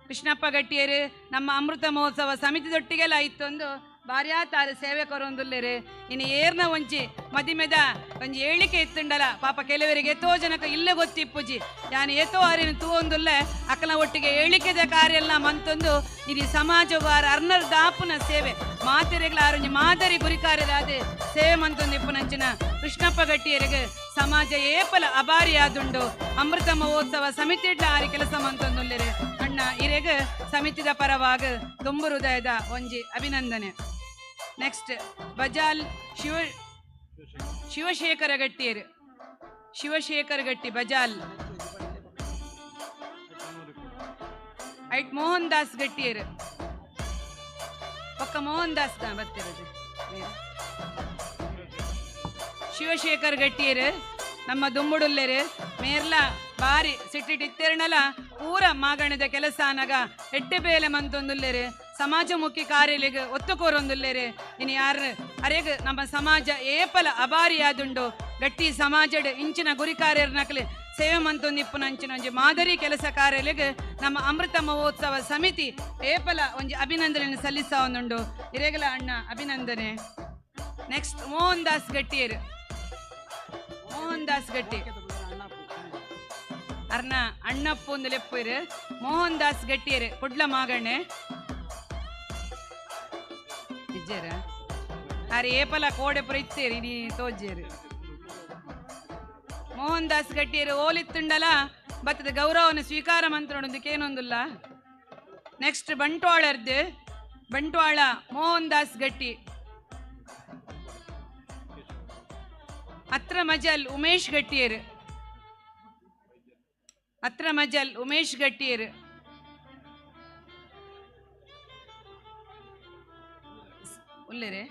ಕೃಷ್ಣಪ್ಪ ಗಟ್ಟಿಯರು ನಮ್ಮ ಅಮೃತ ಮಹೋತ್ಸವ ಸಮಿತಿದೊಟ್ಟಿಗೆಲ್ಲ ಇತ್ತೊಂದು ಬಾರ್ಯಾತಾರು ಸೇವೆ ಕೊರೊಂದುಲ್ಲೇರು ಇನ್ನು ಏರ್ನ ಒಂಜಿ ಮದಿಮೆದ ಒಂಜಿ ಹೇಳಿಕೆ ಇತ್ತುಂಡಲ ಪಾಪ ಕೆಲವರಿಗೆ ಎತ್ತೋ ಜನಕ ಇಲ್ಲ ಗೊತ್ತಿಪ್ಪುಜಿ ಯಾನು ಏತೋ ಆರಿನ ತೂವೊಂದುಲ್ಲೆ ಅಕ್ಕನ ಒಟ್ಟಿಗೆ ಹೇಳಿಕೆದ ಕಾರ್ಯ ಎಲ್ಲ ಮಂತೊಂದು ಇಡೀ ಸಮಾಜವು ಆರ ಅರ್ನರ್ ದಾಪುನ ಸೇವೆ ಮಾತೆರೆಗಳ ಆರೊಂಜಿ ಮಾದರಿ ಗುರಿಕಾರ್ಯರಾದ ಸೇವೆ ಮಂತೊಂದು ಇಪ್ಪುನಂಚಿನ ಕೃಷ್ಣಪ್ಪ ಗಟ್ಟಿಯರಿಗೆ ಸಮಾಜ ಏಪಲ ಅಭಾರಿಯಾದುಂಡು ಅಮೃತ ಮಹೋತ್ಸವ ಸಮಿತಿ ಆರಿ ಕೆಲಸ ಮಂತೊಂದುಲ್ಲೇರು ಅಣ್ಣ ಇರೆಗ ಸಮಿತಿದ ಪರವಾಗ ತುಂಬು ಹೃದಯದ ಒಂಜಿ ಅಭಿನಂದನೆ. ನೆಕ್ಸ್ಟ್ ಬಜಾಲ್ ಶಿವಶೇಖರ ಗಟ್ಟಿಯರು ಶಿವಶೇಖರ ಗಟ್ಟಿ ಬಜಾಲ್ ಐಟ್ ಮೋಹನ್ ದಾಸ್ ಗಟ್ಟಿಯರು ಪಕ್ಕ ಮೋಹನ್ ದಾಸ್ ಬರ್ತಿರೋದು ಶಿವಶೇಖರ್ ಗಟ್ಟಿಯರು ನಮ್ಮ ದುಂಬುಡುಲ್ಲೇರು ಮೇರ್ಲ ಬಾರಿ ಸಿಟ್ಟಿಟ್ಟಿತ್ತೆರ್ನಲ ಪೂರ ಮಾಗಣದ ಕೆಲಸ ಅನಗ ಎಡ್ಡೆ ಬೇಲೆ ಮಂತೊಂದುಲ್ಲೇರು ಸಮಾಜಮುಖಿ ಕಾರ್ಯಲಿಗೆ ಒತ್ತುಕೋರೊಂದುಲ್ಲೇರು ಇನ್ನು ಯಾರು ಅರೆಗ್ ನಮ್ಮ ಸಮಾಜ ಏಪಲ ಅಭಾರಿಯಾದುಂಡು ಗಟ್ಟಿ ಸಮಾಜಡ್ ಇಂಚಿನ ಗುರಿ ಕಾರ್ಯರ್ನಕಲೆ ಸೇವೆ ಮಂತೊಂದಿಪ್ಪುನ ಅಂಚಿನ ಒಂಜಿ ಮಾದರಿ ಕೆಲಸ ಕಾರ್ಯಲಿಗೆ ನಮ್ಮ ಅಮೃತ ಮಹೋತ್ಸವ ಸಮಿತಿ ಏಪಲ ಒಂಜಿ ಅಭಿನಂದನೆ ಸಲ್ಲಿಸ ಒಂದುಂಡು ಇರೆಗಲ ಅಣ್ಣ ಅಭಿನಂದನೆ. ನೆಕ್ಸ್ಟ್ ಮೋಹನ್ ದಾಸ್ ಗಟ್ಟಿಯರು ಮೋಹನ್ ದಾಸ್ ಗಟ್ಟಿ ಅರ್ನ ಅಣ್ಣಪ್ಪ ಒಂದು ಲೆಪ್ಪು ಮೋಹನ್ ದಾಸ್ ಗಟ್ಟಿಯರು ಕುಡ್ಲ ಮಾಗಣ್ಣೆ ಇಜ್ಜೇರ. ಆರ್ ಏಪಲ ಕೋಡೆ ಪುರ ಇತ್ತೇರಿ ಇನಿ ತೋಜೇರು. ಮೋಹನ್ ದಾಸ್ ಗಟ್ಟಿಯರು ಓಲಿತ್ತುಂಡಲ ಬತ್ತದ ಗೌರವನ ಸ್ವೀಕಾರ ಮಂತ್ರಣದಕ್ಕೇನೊಂದುಲ್ಲ. ನೆಕ್ಸ್ಟ್ ಬಂಟ್ವಾಳರ್ದು ಬಂಟ್ವಾಳ ಮೋಹನ್ ದಾಸ್ ಗಟ್ಟಿ. ಅತ್ರ ಮಜಲ್ ಉಮೇಶ್ ಗಟ್ಟಿಯರು. ಅತ್ರ ಮಜಲ್ ಉಮೇಶ್ ಗಟ್ಟಿಯರು. ಉಲ್ಲೇರೆ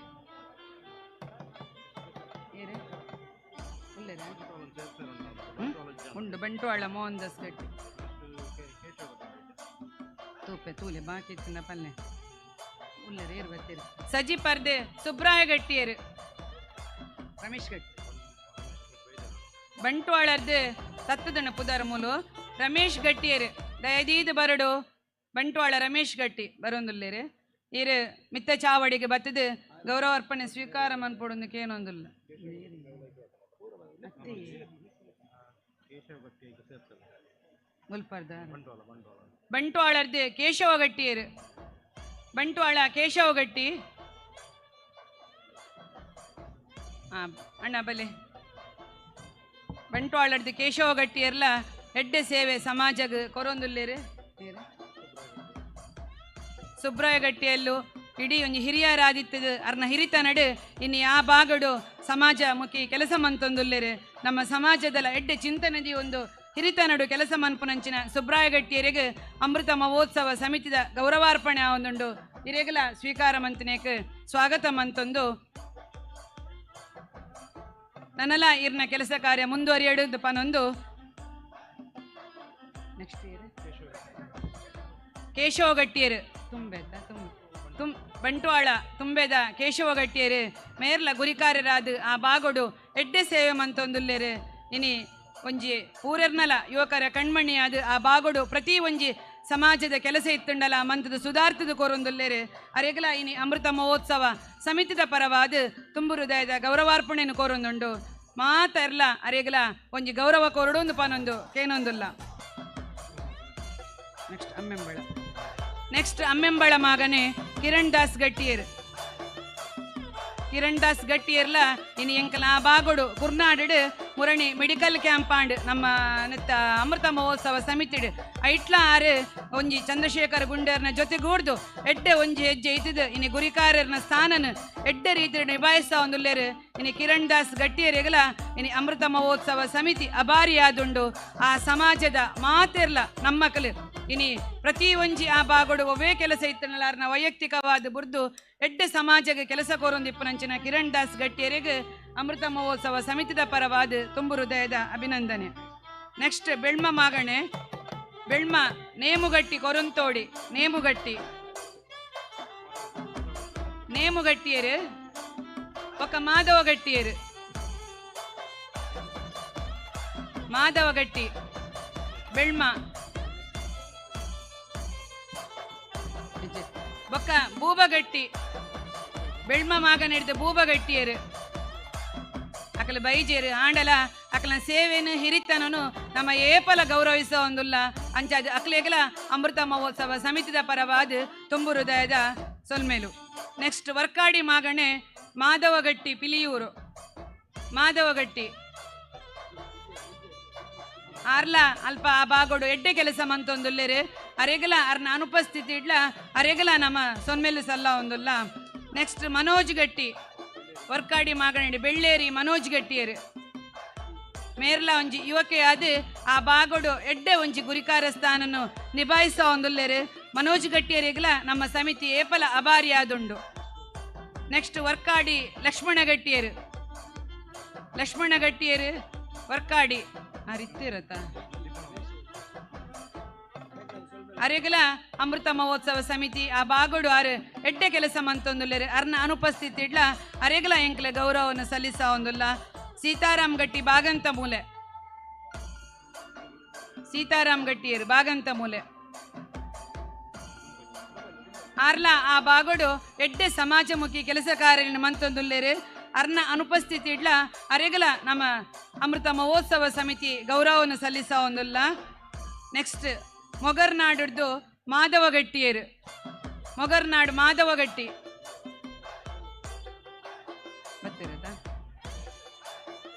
ಏರೆ ಉಲ್ಲೇರೆ ಉಂಡು ಬಂಟ್ವಾಳ ಮೋಹನ್ ದಾಸ್ ಗಟ್ಟಿ. ತೂಪೆ ತೂಲೆ ಬಾಕಿ ತಿನ್ನ ಪಲ್ಲೆ ಉಲ್ಲೇರೆ ಏರು ಬತ್ತೀರಿ. ಸಜಿ ಪರ್ದೆ ಸುಬ್ರಾಯ ಗಟ್ಟಿಯರು. ರಮೇಶ್ ಗಟ್ಟಿ. ಬಂಟ್ವಾಳರ್ದು ತತ್ತದಣ್ಣ ಪುದಾರ ಮೂಲು ರಮೇಶ್ ಗಟ್ಟಿಯರು. ದಯದೀದು ಬರಡು ಬಂಟ್ವಾಳ ರಮೇಶ್ ಗಟ್ಟಿ ಬರೋಂದುಲ್ಲೇರು. ಈರು ಮಿತ್ತ ಚಾವಡಿಗೆ ಬತ್ತದ ಗೌರವಾರ್ಪಣೆ ಸ್ವೀಕಾರ ಮನ್ಪೊಡೊಂದಕ್ಕೆ ಏನೊಂದುಲ್ಲ. ಬಂಟ್ವಾಳರ್ದು ಕೇಶವ ಗಟ್ಟಿಯರು. ಬಂಟ್ವಾಳ ಕೇಶವ ಗಟ್ಟಿ. ಅಣ್ಣ ಬಲೆ ಬಂಟ್ವಾಳರ್ದು ಕೇಶವ ಗಟ್ಟಿಯರ್ಲ ಎಡ್ಡೆ ಸೇವೆ ಸಮಾಜಗ್ ಕೊರೊಂದುಲ್ಲೇರು. ಸುಬ್ರಾಯ ಗಟ್ಟಿಯಲ್ಲೂ ಇಡೀ ಒಂಜಿ ಹಿರಿಯರಾದಿತ್ತದ ಅರ್ನ ಹಿರಿತ ನಡು ಇನ್ನು ಆ ಬಾಗಡು ಸಮಾಜ ಮುಖಿ ಕೆಲಸ ಮಂತೊಂದುಲ್ಲೇರು. ನಮ್ಮ ಸಮಾಜದಲ್ಲ ಎಡ್ಡೆ ಚಿಂತನದಿ ಒಂದು ಹಿರಿತ ನಡು ಕೆಲಸ ಮನ್ಪುನಂಚಿನ ಸುಬ್ರಾಯ ಗಟ್ಟಿಯರಿಗೆ ಅಮೃತ ಮಹೋತ್ಸವ ಸಮಿತಿದ ಗೌರವಾರ್ಪಣೆ ಒಂದುಂಡು. ಇರೆಗಲ ಸ್ವೀಕಾರ ಮಂತನೇಕ್ ಸ್ವಾಗತ ಮಂತೊಂದು ನನ್ನಲ ಇರ್ನ ಕೆಲಸ ಕಾರ್ಯ ಮುಂದುವರಿಯಡು ಪನೊಂದು. ನೆಕ್ಸ್ಟ್ ಇಯರ್ ಕೇಶವ ಗಟ್ಟಿಯರು ತುಂಬೆದ ತುಂ ಬಂಟ್ವಾಳ ತುಂಬೆದ ಕೇಶವ ಗಟ್ಟಿಯರು ಮೇರ್ಲ ಗುರಿಕಾರ್ಯರಾದ ಆ ಬಾಗೊಡು ಎಡ್ಡೆ ಸೇವೆ ಮಂತೊಂದುಲ್ಲೇರು. ಇನಿ ಒಂಜಿ ಪೂರೆರ್ನಲ ಯುವಕರ ಕಣ್ಮಣಿಯಾದ ಆ ಬಾಗೊಡು ಪ್ರತಿ ಒಂಜಿ ಸಮಾಜದ ಕೆಲಸ ಇತ್ತುಂಡಲ ಮಂತದ ಸುಧಾರ್ತದ ಕೋರೊಂದುಲ್ಲೇರು. ಅರೆಗಲ ಇನಿ ಅಮೃತ ಮಹೋತ್ಸವ ಸಮಿತಿದ ಪರವಾದ ತುಂಬು ಹೃದಯದ ಗೌರವಾರ್ಪಣೆಯನ್ನು ಕೋರೊಂದುಂಡು. ಮಾತೆರ್ಲ ಅರೆಗಲ ಒಂಜಿ ಗೌರವ ಕೋರಡೊಂದು ಪಾನೊಂದು ಕೇನೊಂದುಲ್ಲ. ನೆಕ್ಸ್ಟ್ ಅಮ್ಮೆಂಬಳ. ನೆಕ್ಸ್ಟ್ ಅಮ್ಮೆಂಬಳ ಮಗನೇ ಕಿರಣ್ ದಾಸ್ ಗಟ್ಟಿಯರ್. ಕಿರಣ್ ದಾಸ್ ಗಟ್ಟಿಯರ್ಲ ಇನಿ ಎಂಕಲ ಆ ಬಾಗೊಡು ಕುರ್ನಾಡು ಮುರಣಿ ಮೆಡಿಕಲ್ ಕ್ಯಾಂಪ್ ಆಂಡ್ ನಮ್ಮ ನೆತ್ತ ಅಮೃತ ಮಹೋತ್ಸವ ಸಮಿತಿಡು ಐಟ್ಲ ಆರು ಒಂಜಿ ಚಂದ್ರಶೇಖರ್ ಗುಂಡೇರ್ನ ಜೊತೆಗೂಡ್ದು ಎಡ್ಡೆ ಒಂಜಿ ಹೆಜ್ಜೆ ಇತ್ತಿದ್ದು ಇನಿ ಗುರಿಕಾರರ್ನ ಸ್ಥಾನನ ಎಡ್ಡೆ ರೀತಿ ನಿಭಾಯಿಸ್ತಾ ಒಂದುಲ್ಲೇರು. ಇನಿ ಕಿರಣ್ ದಾಸ್ ಗಟ್ಟಿಯರಿಗಲ ಇನಿ ಅಮೃತ ಮಹೋತ್ಸವ ಸಮಿತಿ ಅಬಾರಿಯಾದುಂಡು. ಆ ಸಮಾಜದ ಮಾತೆರ್ಲ ನಮ್ಮಕಲು ಇನಿ ಪ್ರತಿ ಒಂಜಿ ಆ ಬಾಗೊಡು ಒವ್ವೇ ಕೆಲಸ ಇತ್ತನಲಾರ್ನ ವೈಯಕ್ತಿಕವಾದ ಬುರ್ದು ಎಡ್ಡೆ ಸಮಾಜಕ್ಕೆ ಕೆಲಸ ಕೋರೊಂದಿಪ್ಪನಂಚಿನ ಕಿರಣ್ ದಾಸ್ ಗಟ್ಟಿಯರಿಗೆ ಅಮೃತ ಮಹೋತ್ಸವ ಸಮಿತಿದ ಪರವಾದ ತುಂಬು ಹೃದಯದ ಅಭಿನಂದನೆ. ನೆಕ್ಸ್ಟ್ ಬೆಳ್ಮ ಮಾಗಣೆ ಬೆಳ್ಮ ನೇಮುಗಟ್ಟಿ ಕೊರಂತೋಡಿ ನೇಮುಗಟ್ಟಿ ನೇಮುಗಟ್ಟಿಯರು ಒಕ್ಕ ಮಾಧವ ಗಟ್ಟಿಯರು ಮಾಧವ ಗಟ್ಟಿ ಬೆಳ್ಮ ಬೊಕ್ಕ ಬೂಬಗಟ್ಟಿ ಬೆಳ್ಮ ಮಾಗ ನಡೆದ ಬೂಬಗಟ್ಟಿಯರು ಅಕಲ ಬೈಜೇರು ಆಂಡಲ ಅಕಲ ಸೇವೆನು ಹಿರಿತನನು ನಮ್ಮ ಏಪಲ ಗೌರವಿಸ ಒಂದುಲ್ಲ ಅಂಚಾದ ಅಕ್ಲೇಗಲ ಅಮೃತ ಮಹೋತ್ಸವ ಸಮಿತಿದ ಪರವಾದ ತುಂಬು ಹೃದಯದ ಸೊಲ್ಮೇಲು. ನೆಕ್ಸ್ಟ್ ವರ್ಕಾಡಿ ಮಾಗಣೆ ಮಾಧವಗಟ್ಟಿ ಪಿಲಿಯೂರು ಮಾಧವಗಟ್ಟಿ ಆರ್ಲ ಅಲ್ಪ ಆ ಬಾಗೋಡು ಎಡ್ಡೆ ಕೆಲಸ ಮಂತೊಂದುಲ್ಲೇರು. ಅರೆಗಲ ಅರ್ನ ಅನುಪಸ್ಥಿತಿ ಇಡ್ಲ ಅರೆಗಲ ನಮ್ಮ ಸೊನ್ಮೇಲು ಸಲ್ಲ ಒಂದುಲ್ಲ. ನೆಕ್ಸ್ಟ್ ಮನೋಜ್ ಗಟ್ಟಿ ವರ್ಕಾಡಿ ಮಾಗಣಿ ಬೆಳ್ಳೇರಿ ಮನೋಜ್ ಗಟ್ಟಿಯರು ಮೇರ್ಲ ಒಂಜಿ ಯುವಕೆಯಾದ ಆ ಬಾಗೋಡು ಎಡ್ಡೆ ಒಂಜಿ ಗುರಿಕಾರ ಸ್ಥಾನನು ನಿಭಾಯಿಸ ಒಂದುಲ್ಲೇರು. ಮನೋಜ್ ಗಟ್ಟಿಯರಿಗಲ ನಮ್ಮ ಸಮಿತಿ ಏಪಲ ಅಬಾರಿಯಾದುಂಡು. ನೆಕ್ಸ್ಟ್ ವರ್ಕಾಡಿ ಲಕ್ಷ್ಮಣ ಗಟ್ಟಿಯರು ಲಕ್ಷ್ಮಣ ಗಟ್ಟಿಯರು ವರ್ಕಾಡಿ ಅರಿತ್ತಿರತ್ತ ಅರೆಗಲ ಅಮೃತ ಮಹೋತ್ಸವ ಸಮಿತಿ ಆ ಬಾಗೋಡು ಆರು ಎಡ್ಡೆ ಕೆಲಸ ಮಂತೊಂದುಲ್ಲೇರು. ಅರ್ನ ಅನುಪಸ್ಥಿತಿ ಇಡ್ಲ ಅರೆಗಲ ಎಂಕ್ಲ ಗೌರವವನ್ನು ಸಲ್ಲಿಸ ಒಂದುಲ್ಲ. ಸೀತಾರಾಮ್ ಗಟ್ಟಿ ಬಾಗಂತ ಮೂಲೆ ಸೀತಾರಾಮ್ ಗಟ್ಟಿಯರು ಬಾಗಂತ ಮೂಲೆ ಆರ್ಲ ಆ ಬಾಗೋಡು ಎಡ್ಡೆ ಸಮಾಜಮುಖಿ ಕೆಲಸ ಕಾರ್ಯ ಮಂತೊಂದುಲ್ಲೇರು. ಅರ್ನ ಅನುಪಸ್ಥಿತಿ ಇಡ್ಲ ಅರೆಗಲ ನಮ್ಮ ಅಮೃತ ಮಹೋತ್ಸವ ಸಮಿತಿ ಗೌರವವನ್ನು ಸಲ್ಲಿಸ ಒಂದುಲ್ಲ. ನೆಕ್ಸ್ಟ್ ಮೊಗರ್ನಾಡುದು ಮಾಧವಗಟ್ಟಿಯರು ಮೊಗರ್ನಾಡು ಮಾಧವಗಟ್ಟಿ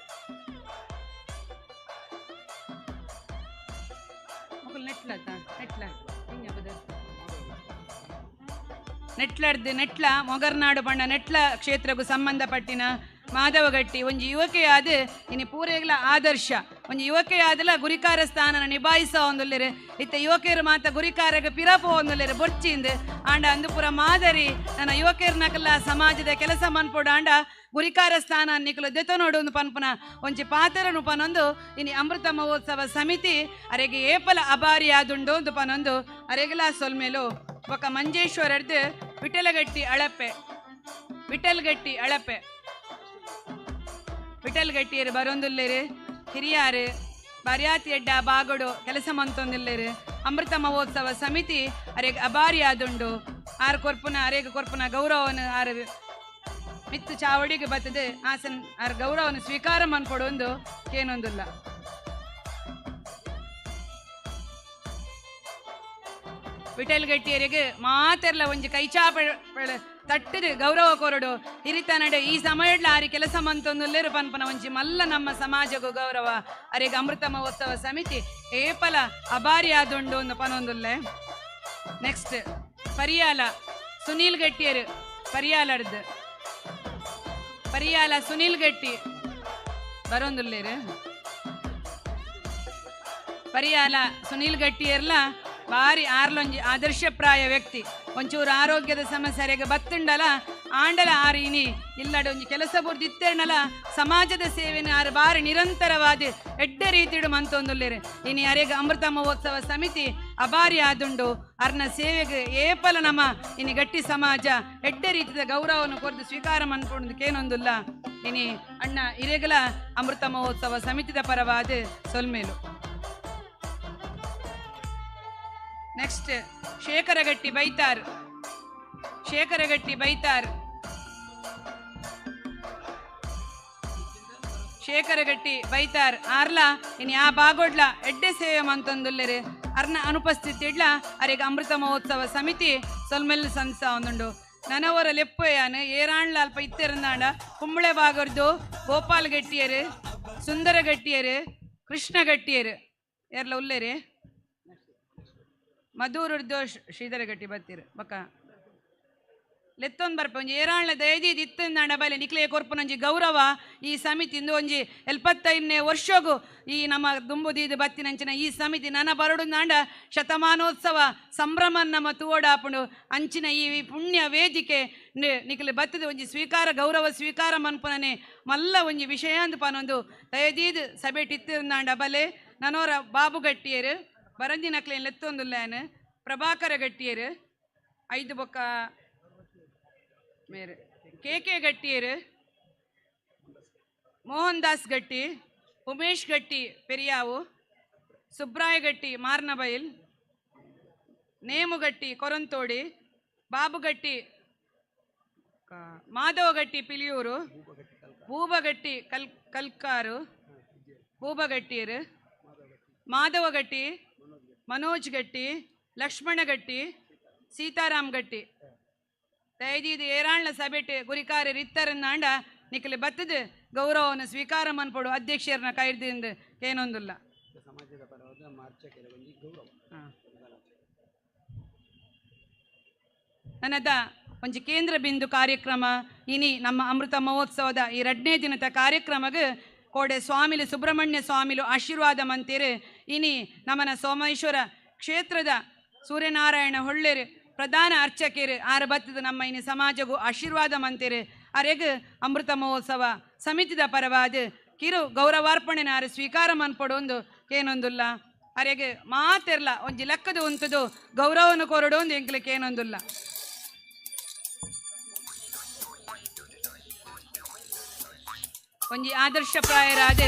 ನೆಟ್ಲತ್ತ ನೆಟ್ಲ ನೆಟ್ಲಡ್ದು ನೆಟ್ಲ ಮೊಗರ್ನಾಡು ಬಣ್ಣ ನೆಟ್ಲ ಕ್ಷೇತ್ರಕ್ಕೂ ಸಂಬಂಧಪಟ್ಟಿನ ಮಾಧವಗಟ್ಟಿ ಒಂಜಿ ಯುವಕೆಯಾದ ಇನಿ ಪೂರೆಗ್ಲ ಆದರ್ಶ ಒಂಜಿ ಯುವಕೆಯಾದಲ ಗುರಿಕಾರ ಸ್ಥಾನನ ನಿಭಾಯಿಸ ಒಂದುಲ್ಲೆರು ಇತ್ತ ಯುವಕೆಯರು ಮಾತ ಗುರಿಕಾರಗ ಪಿರಪೋ ಒಂದುಲ್ಲೆರು ಬೊರ್ಚಿಂದು ಆಂಡ ಅಂದು ಪೂರ ಮಾದರಿ ನನ್ನ ಯುವಕೆಯರ್ನಕಲ್ಲ ಸಮಾಜದ ಕೆಲಸ ಮನ್ಪೋಡು ಆಂಡ ಗುರಿಕಾರ ಸ್ಥಾನ ನಿಕಲು ದೆತ ನೋಡು ಒಂದು ಪನ್ಪುನ ಒಂಜಿ ಪಾತ್ರನು ಪನೊಂದು ಇನಿ ಅಮೃತ ಮಹೋತ್ಸವ ಸಮಿತಿ ಅರೆಗೆ ಏಪಲ ಅಬಾರಿ ಆದುಂಡು ಒಂದು ಪನೊಂದು ಅರೆಗಲ ಸೊಲ್ಮೇಲು ಬೊಕ ಮಂಜೇಶ್ವರರ್ದು ವಿಠಲಗಟ್ಟಿ ಅಳಪೆ ವಿಠಲ್ಗಟ್ಟಿ ಅಳಪೆ ವಿಠಲ್ಗಟ್ಟಿಯರು ಬರೊಂದುಲ್ಲೇರು ಹಿರಿಯಾರು ಬರ್ಯಾತಿ ಎಡ್ಡ ಬಾಗಡು ಕೆಲಸ ಮಂತೊಂದಿಲ್ಲೇರು ಅಮೃತ ಮಹೋತ್ಸವ ಸಮಿತಿ ಅರೆಗೆ ಅಬಾರಿ ಆದುಂಡು ಆರು ಕೊರ್ಪುನ ಅರೆಗೆ ಕೊರ್ಪುನ ಗೌರವನು ಆರು ಮಿತ್ತು ಚಾವಡಿಗೆ ಬತ್ತದೆ ಆಸನ್ ಆರ್ ಗೌರವನು ಸ್ವೀಕಾರ ಮನ್ಪೊಡೊಂದು ಏನೊಂದಿಲ್ಲ. ವಿಠಲ್ಗಟ್ಟಿಯರಿಗೆ ಮಾತೆರ್ಲ ಒಂಜಿ ಕೈಚಾಪ ತಟ್ಟದು ಗೌರವ ಕೊರಡು ಹಿರಿತನಡೆ ಈ ಸಮಯಡ್ಲ ಆರಿ ಕೆಲಸ ಮಂತೊಂದುಲ್ಲೇರು ಪನ್ಪನ ಒಂಜಿ ಮಲ್ಲ ನಮ್ಮ ಸಮಾಜಗೂ ಗೌರವ ಅರೆಗೆ ಅಮೃತ ಮಹೋತ್ಸವ ಸಮಿತಿ ಏಪಲ ಅಬಾರಿ ಆದುಂಡು ಒಂದು ಪನೊಂದುಲ್ಲೆ. ನೆಕ್ಸ್ಟ್ ಪರಿಯಾಲ ಸುನೀಲ್ ಗಟ್ಟಿಯರು ಪರಿಯಾಲಡ್ದು ಪರಿಯಾಲ ಸುನೀಲ್ ಗಟ್ಟಿ ಬರೋಂದುಲ್ಲೇರು ಪರಿಯಾಲ ಸುನೀಲ್ ಗಟ್ಟಿಯರ್ಲ ಬಾರಿ ಆರ್ಲೊಂಜಿ ಆದರ್ಶಪ್ರಾಯ ವ್ಯಕ್ತಿ ಒಂಚೂರು ಆರೋಗ್ಯದ ಸಮಸ್ಯೆಗೆ ಬತ್ತುಂಡಲ ಆಂಡಲ ಆರು ಇನಿ ಇಲ್ಲಡ ಒಂಜಿ ಕೆಲಸ ಬುರ್ದು ಇತ್ತೆರ್ನಲ ಸಮಾಜದ ಸೇವೆನ ಆರು ಬಾರಿ ನಿರಂತರವಾದ ಎಡ್ಡೆ ರೀತಿಡು ಮಂತೊಂದುಲ್ಲೇರು ಇನಿ ಅರೆಗ ಅಮೃತ ಮಹೋತ್ಸವ ಸಮಿತಿ ಅಬಾರಿ ಆದುಂಡು ಅರ್ನ ಸೇವೆಗೆ ಏಪಲ ನಮ್ಮ ಇನಿ ಗಟ್ಟಿ ಸಮಾಜ ಎಡ್ಡೆ ರೀತಿಯ ಗೌರವವನ್ನು ಕೊರ್ದು ಸ್ವೀಕಾರ ಮನ್ಕೊಂಡು ಕೇನೊಂದುಲ್ಲ ಇನಿ ಅಣ್ಣ ಇರೆಗಲ ಅಮೃತ ಮಹೋತ್ಸವ ಸಮಿತಿದ ಪರವಾದ ಸೊಲ್ಮೇಲು. ನೆಕ್ಸ್ಟ್ ಶೇಖರಗಟ್ಟಿ ಬೈತಾರ್ ಶೇಖರಗಟ್ಟಿ ಬೈತಾರ್ ಶೇಖರಗಟ್ಟಿ ಬೈತಾರ್ ಆರ್ಲ ಇನ್ ಯಾ ಬಾಗೋಡ್ಲ ಎಡ್ಡೆ ಸೇವೆ ಮಂತೊಂದುಲ್ಲೆರು ಅರ್ನ ಅನುಪಸ್ಥಿತಿ ಇಡ್ಲ ಅರೆಗೆ ಅಮೃತ ಮಹೋತ್ಸವ ಸಮಿತಿ ಸೊಲ್ಮೆಲ್ ಸಂಸ ಒಂದುಂಡು ನನವರ ಲೆಪ್ಪಯಾನ ಏರಾಣ್ಲ ಅಲ್ಪ ಇತ್ತೆರಂದಾಂಡ ಕುಂಬಳೆ ಬಾಗರ್ದು ಗೋಪಾಲ್ ಗಟ್ಟಿಯರು ಸುಂದರ ಗಟ್ಟಿಯರು ಕೃಷ್ಣ ಗಟ್ಟಿಯರು ಏರ್ಲ ಉಲ್ಲೇರಿ ಮಧುರದ್ದು ಶ್ರೀಧರ ಗಟ್ಟಿ ಬತ್ತೀರು ಬಕ್ಕ ಲೆತ್ತೊಂದು ಬರ್ಪ ಒಂಜಿ ಏರಾಳ್ನ ದಯದಿ ಇತ್ತಂದಾಂಡ ಬಲೆ ನಿಕ್ಲೆಯ ಕೊರ್ಪುನೊಂಜಿ ಗೌರವ ಈ ಸಮಿತಿ ಇಂದು ಒಂಜಿ 75ನೇ ವರ್ಷಗೂ ಈ ನಮ್ಮ ದುಂಬುದೀದು ಬತ್ತಿನಂಚಿನ ಈ ಸಮಿತಿ ನನ ಬರಡುಂದಾಂಡ ಶತಮಾನೋತ್ಸವ ಸಂಭ್ರಮ ನಮ್ಮ ತೂವಡಾಪುಂಡು ಅಂಚಿನ ಈ ಪುಣ್ಯ ವೇದಿಕೆ ನಿಕ್ಲೆ ಬತ್ತದ ಒಂಜಿ ಸ್ವೀಕಾರ ಗೌರವ ಸ್ವೀಕಾರ ಮನ್ಪುನನೆ ಮಲ್ಲ ಒಂಜಿ ವಿಷಯ ಅಂದ್ ಪನೊಂದು ದಯದೀದು ಸಭೆ ಟಿತ್ತಿಂದಾಂಡ ಬಲೆ ನನೋರ ಬಾಬು ಗಟ್ಟಿಯರು ಬರಂದಿ ನಕ್ಲೇನ್ ಲೆತ್ತೊಂದುಲ್ಲಾನು ಪ್ರಭಾಕರ ಗಟ್ಟಿಯರು ಐದು ಬೊಕ್ಕ ಮೇರೆ ಕೆ ಕೆ ಗಟ್ಟಿಯರು ಮೋಹನ್ ದಾಸ್ ಗಟ್ಟಿ ಉಮೇಶ್ ಗಟ್ಟಿ ಪೆರಿಯಾವು ಸುಬ್ರಾಯ ಗಟ್ಟಿ ಮಾರ್ನಬೈಲ್ ನೇಮುಗಟ್ಟಿ ಕೊರಂತೋಡಿ ಬಾಬುಗಟ್ಟಿ ಮಾಧವ ಗಟ್ಟಿ ಪಿಲಿಯೂರು ಬೂಬಗಟ್ಟಿ ಕಲ್ಕಾರು ಬೂಬಗಟ್ಟಿಯರು ಮಾಧವಗಟ್ಟಿ ಮನೋಜ್ ಗಟ್ಟಿ ಲಕ್ಷ್ಮಣ ಗಟ್ಟಿ ಸೀತಾರಾಮ್ ಗಟ್ಟಿ ದಯದೀದು ಏರಾಳ್ನ ಸಭೆಟೆ ಗುರಿಕಾರ್ಯರು ಇತ್ತರನ್ನಾಂಡ ನಿಖಲೆ ಬತ್ತದ ಗೌರವವನ್ನು ಸ್ವೀಕಾರ ಮನ್ಪೊಡು ಅಧ್ಯಕ್ಷರನ್ನ ಕೈದಿಂದ ಏನೊಂದಿಲ್ಲ. ಸಮಾಜದ ಪರವಾದ ಮಾರ್ಚ ಕೆಲವೊಂದು ಗೌರವ ನನ್ನದ ಒಂಜಿ ಕೇಂದ್ರ ಬಿಂದು ಕಾರ್ಯಕ್ರಮ ಇನಿ ನಮ್ಮ ಅಮೃತ ಮಹೋತ್ಸವದ ಈ 2ನೇ ದಿನದ ಕಾರ್ಯಕ್ರಮಕ್ಕೆ ಕೋಡೆ ಸ್ವಾಮಿಲು ಸುಬ್ರಹ್ಮಣ್ಯ ಸ್ವಾಮಿಲು ಆಶೀರ್ವಾದ ಮಂತಿರು ಇನಿ ನಮ್ಮನ ಸೋಮೇಶ್ವರ ಕ್ಷೇತ್ರದ ಸೂರ್ಯನಾರಾಯಣ ಹೊಳ್ಳೇರು ಪ್ರಧಾನ ಅರ್ಚಕರು ಆರು ಬತ್ತದ ನಮ್ಮ ಇನಿ ಸಮಾಜಗೂ ಆಶೀರ್ವಾದ ಮಂತಿರು ಅರೆಗ್ ಅಮೃತ ಮಹೋತ್ಸವ ಸಮಿತಿದ ಪರವಾದ ಕಿರು ಗೌರವಾರ್ಪಣೆನ ಆರು ಸ್ವೀಕಾರ ಮನ್ಪೊಡೊಂದು ಏನೊಂದುಲ್ಲ ಅರೆಗೆ ಮಾತಿರ್ಲ ಒಂಜಿ ಲೆಕ್ಕದ ಉಂತದು ಗೌರವನು ಕೊರಡೊಂದು ಎಂಕ್ಲಕ್ಕೆ ಏನೊಂದುಲ್ಲ. ಒಂಜಿ ಆದರ್ಶಪ್ರಾಯರಾದ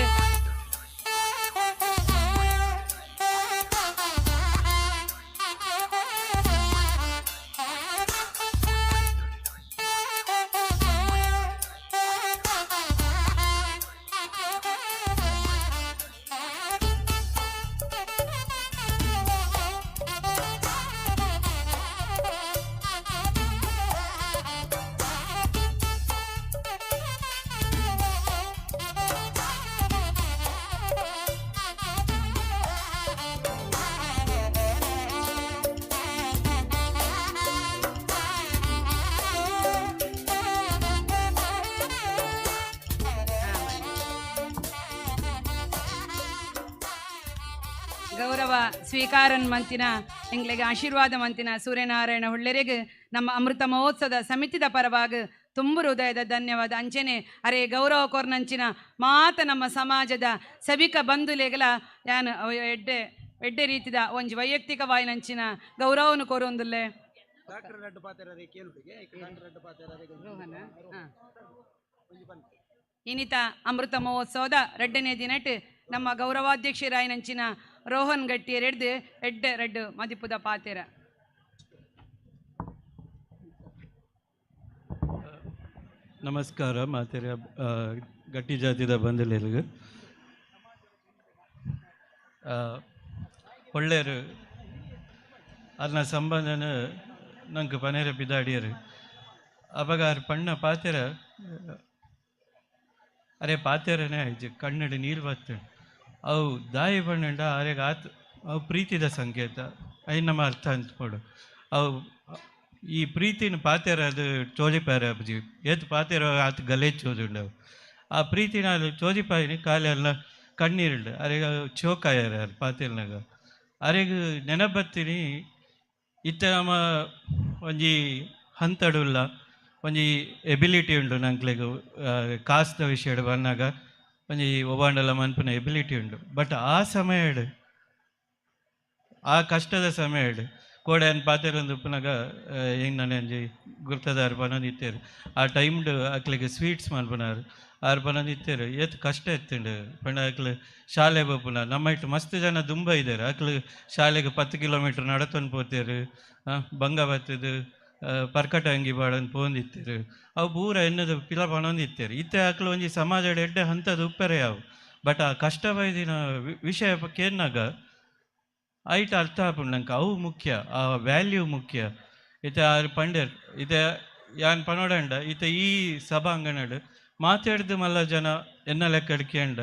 ಗೌರವ ಸ್ವೀಕಾರನ್ ಮಂತಿನ ಎಂಗ್ಲೆಗ್ ಆಶೀರ್ವಾದ ಮಂತಿನ ಸೂರ್ಯನಾರಾಯಣ ಹೊಳ್ಳೆರೆಗ್ ನಮ್ಮ ಅಮೃತ ಮಹೋತ್ಸವದ ಸಮಿತಿದ ಪರವಾಗಿ ತುಂಬು ಹೃದಯದ ಧನ್ಯವಾದ. ಅಂಚೆನೆ ಅರೆ ಗೌರವ ಕೊರ್ನಂಚಿನ ಮಾತ ನಮ್ಮ ಸಮಾಜದ ಸಭಿಕ ಬಂಧುಲೆಗಲ ಯಾನ್ ಎಡ್ಡೆ ಎಡ್ಡೆ ರೀತಿದ ಒಂಜಿ ವೈಯಕ್ತಿಕ ವಾಯಿನಂಚಿನ ಗೌರವನು ಕೊರೊಂದುಲ್ಲೆ. ಇನಿತ ಅಮೃತ ಮಹೋತ್ಸವದ ರಡ್ಡನೇ ದಿನಟ್ ನಮ್ಮ ಗೌರವಾಧ್ಯಕ್ಷರಾಯಿನಂಚಿನ ರೋಹನ್ ಗಟ್ಟಿ ರೆಡ್ದು ಎಡ್ಡೆ ರಡ್ಡು ಮದಿಪುದ ಪಾತೆರ. ನಮಸ್ಕಾರ ಮಾತೆರ ಗಟ್ಟಿ ಜಾತಿದ ಬಂಧುಲೆರ್ಗ್. ಒಳ್ಳೆಯರು ಅರ್ನ ಸಂಬಂಧನ ನಂಗೆ ಪನೇರ ಪಿದಾಡಿಯರು ಅಪಗ ಆರ್ ಪಣ್ಣ ಪಾತೆರ ಅರೆ ಪಾತೆರನೇ ಆಯ್ತು ಕಣ್ಣಡು ನೀರು ಬತ್ತು ಅವು ದಾಯಿ ಪಣ್ಣಂಡ ಆರೆಗ್ ಆತ್ ಅವು ಪ್ರೀತಿದ ಸಂಕೇತ ಐನ್ ನಮ್ಮ ಅರ್ಥ ಅಂದ್ಕೊಡು. ಅವು ಈ ಪ್ರೀತಿನ ಪಾತೆರ ಅದು ಚೋಜಿಪಾರೆ ಅಪ್ಜಿ ಏತ್ ಪಾತೆರ ಆತ್ ಗಲೇಜ್ ಚೋಜುಂಡವು ಆ ಪ್ರೀತಿನ ಅದು ಚೋಜಿಪಾಯಿನಿ ಖಾಲಿ ಅಲ್ಲ ಕಣ್ಣೀರುಂಡು ಅರೆಗ ಚೋಕಾಯಾರ ಅದು ಪಾತೆರ್ನಾಗ ಅರೆಗ್ ನೆನಪತ್ತೀನಿ. ಇತ್ತ ನಮ್ಮ ಒಂಜಿ ಹಂತಡುಲ್ಲ ಒಂಜಿ ಎಬಿಲಿಟಿ ಉಂಡು ನಂಕ್ಲೆಗ್ ಕಾಸ್ದ ವಿಷಯಡ್ ಬನ್ನಾಗ ಒಂಜಿ ಒವಾಂಡಲ ಮನ್ಪುನ ಎಬಿಲಿಟಿ ಉಂಡು. ಬಟ್ ಆ ಸಮಯಡ್ ಆ ಕಷ್ಟದ ಸಮಯಡ್ ಕೋಡೆ ಅನ್ ಪಾತೆರೊಂದು ಉಪ್ಪುನಗ ಎಂಗ್ ಒಂಜಿ ಗುರ್ತದಾರ್ ಪನೊಂದಿತ್ತೆರ್ ಆ ಟೈಮ್ಡ್ ಅಕ್ಲೆಗ್ ಸ್ವೀಟ್ಸ್ ಮನ್ಪುನಾರ್ ಆರ್ ಪನೊಂದಿತ್ತೆರ್ ಏತ್ ಕಷ್ಟ ಇತ್ತುಂಡು ಪಂಡ ಅಕ್ಲು ಶಾಲೆ ಪೋಪುನ ನಮ್ಮ ಇಟ್ಟು ಮಸ್ತ್ ಜನ ದುಂಬ ಇದ್ದಾರೆ ಅಕ್ಲು ಶಾಲೆಗೆ 10 ಕಿಲೋಮೀಟರ್ ನಡತೊಂದು ಪೋತೇರು ಬಂಗ ಬತ್ತದು ಪರ್ಕಟ ಅಂಗಿ ಬಾಡೊಂದು ಪೋಂದಿತ್ತೆರ್ ಅವು ಪೂರ ಎನ್ನದ ಪಿಲ ಪನೊಂದಿತ್ತೆರ್ ಇತ್ತೆ ಅಕ್ಲು ಒಂಜಿ ಸಮಾಜಡ್ ಎಡ್ಡೆ ಹಂತದ ಉಪ್ಪೆರೆ ಯಾವು. ಬಟ್ ಆ ಕಷ್ಟ ಬೈದಿನ ವಿಷಯ ಕೇನ್ನಾಗ ಐಟ್ ಅರ್ಥ ಆಪುಂಡು ನಂಗೆ ಅವು ಮುಖ್ಯ ಆ ವ್ಯಾಲ್ಯೂ ಮುಖ್ಯ. ಇತ್ತೆ ಆರ್ ಪಂಡೆರ್ ಇತ್ತೆ ಯಾನ್ ಪನೋಡಂಡ ಇತ್ತೆ ಈ ಸಭಾಂಗಣಡ್ ಮಾತಾಡ್ದು ಮಲ್ಲ ಜನ ಎನ್ನ ಲೆಕ್ಕಡ್ ಕೇಂಡ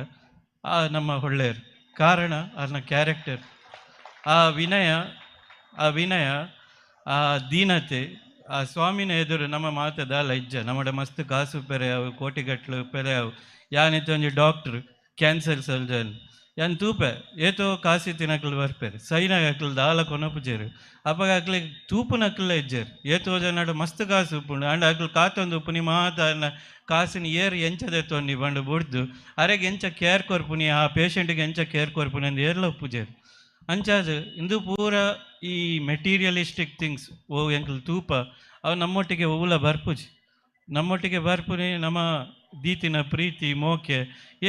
ಆ ನಮ್ಮ ಹೊಳ್ಳೆಯರು ಕಾರಣ ಅರ್ನ ಕ್ಯಾರೆಕ್ಟರ್ ಆ ವಿನಯ ಆ ವಿನಯ ಆ ದೀನತೆ ಆ ಸ್ವಾಮಿನ ಎದುರು ನಮ್ಮ ಮಾತದ ಇಜ್ಜ ನಮ್ಮಡ ಮಸ್ತ್ ಕಾಸು ಪೆರೆಯಾವು ಕೋಟಿಗಟ್ಲು ಪೆರೆಯಾವು. ಯಾನಿತ್ತು ಒಂಜಿ ಡಾಕ್ಟ್ರ್ ಕ್ಯಾನ್ಸರ್ ಸರ್ಜನ್ ಯಾನ್ ತೂಪೆ ಏತೋ ಕಾಸಿ ತಿನಕ್ಲು ಬರ್ಪೇರು ಸೈನಾಗ ಅಕ್ಲು ದಾಲ ಕೊನಪುಜೇರು ಅಪಗ ಅಕ್ಲಿಗೆ ತೂಪುನಕ್ಲ ಇಜ್ಜೇರು ಏತೋ ಜನಡು ಮಸ್ತ್ ಕಾಸು ಉಪ್ಪುಂಡು ಅಂಡ ಅಕ್ಲು ಕಾತೊಂದು ಉಪ್ಪುನಿ ಮಾತ ಕಾಸಿನ ಏರ್ ಎಂಚದೆ ತೊನ್ನಿ ಬಂಡು ಬುಡ್ದು ಅರೆಗೆ ಎಂಚ ಕೇರ್ ಕೊರ್ಪುನಿ ಆ ಪೇಷಂಟ್ಗೆ ಎಂಚ ಕೇರ್ ಕೊರ್ಪುನಿ ಅಂದ್ ಏರ್ಲ ಉಪ್ಪುಜೇರು. ಅಂಚಾದ್ ಇಂದು ಪೂರ ಈ ಮೆಟೀರಿಯಲಿಸ್ಟಿಕ್ ಥಿಂಗ್ಸ್ ಓ ಎಂಕ್ಲು ತೂಪ ಅವು ನಮ್ಮೊಟ್ಟಿಗೆ ಓವುಲ ಬರ್ಪುಜಿ ನಮ್ಮೊಟ್ಟಿಗೆ ಬರ್ಪುನಿ ನಮ್ಮ ದೀತಿನ ಪ್ರೀತಿ ಮೋಕೆ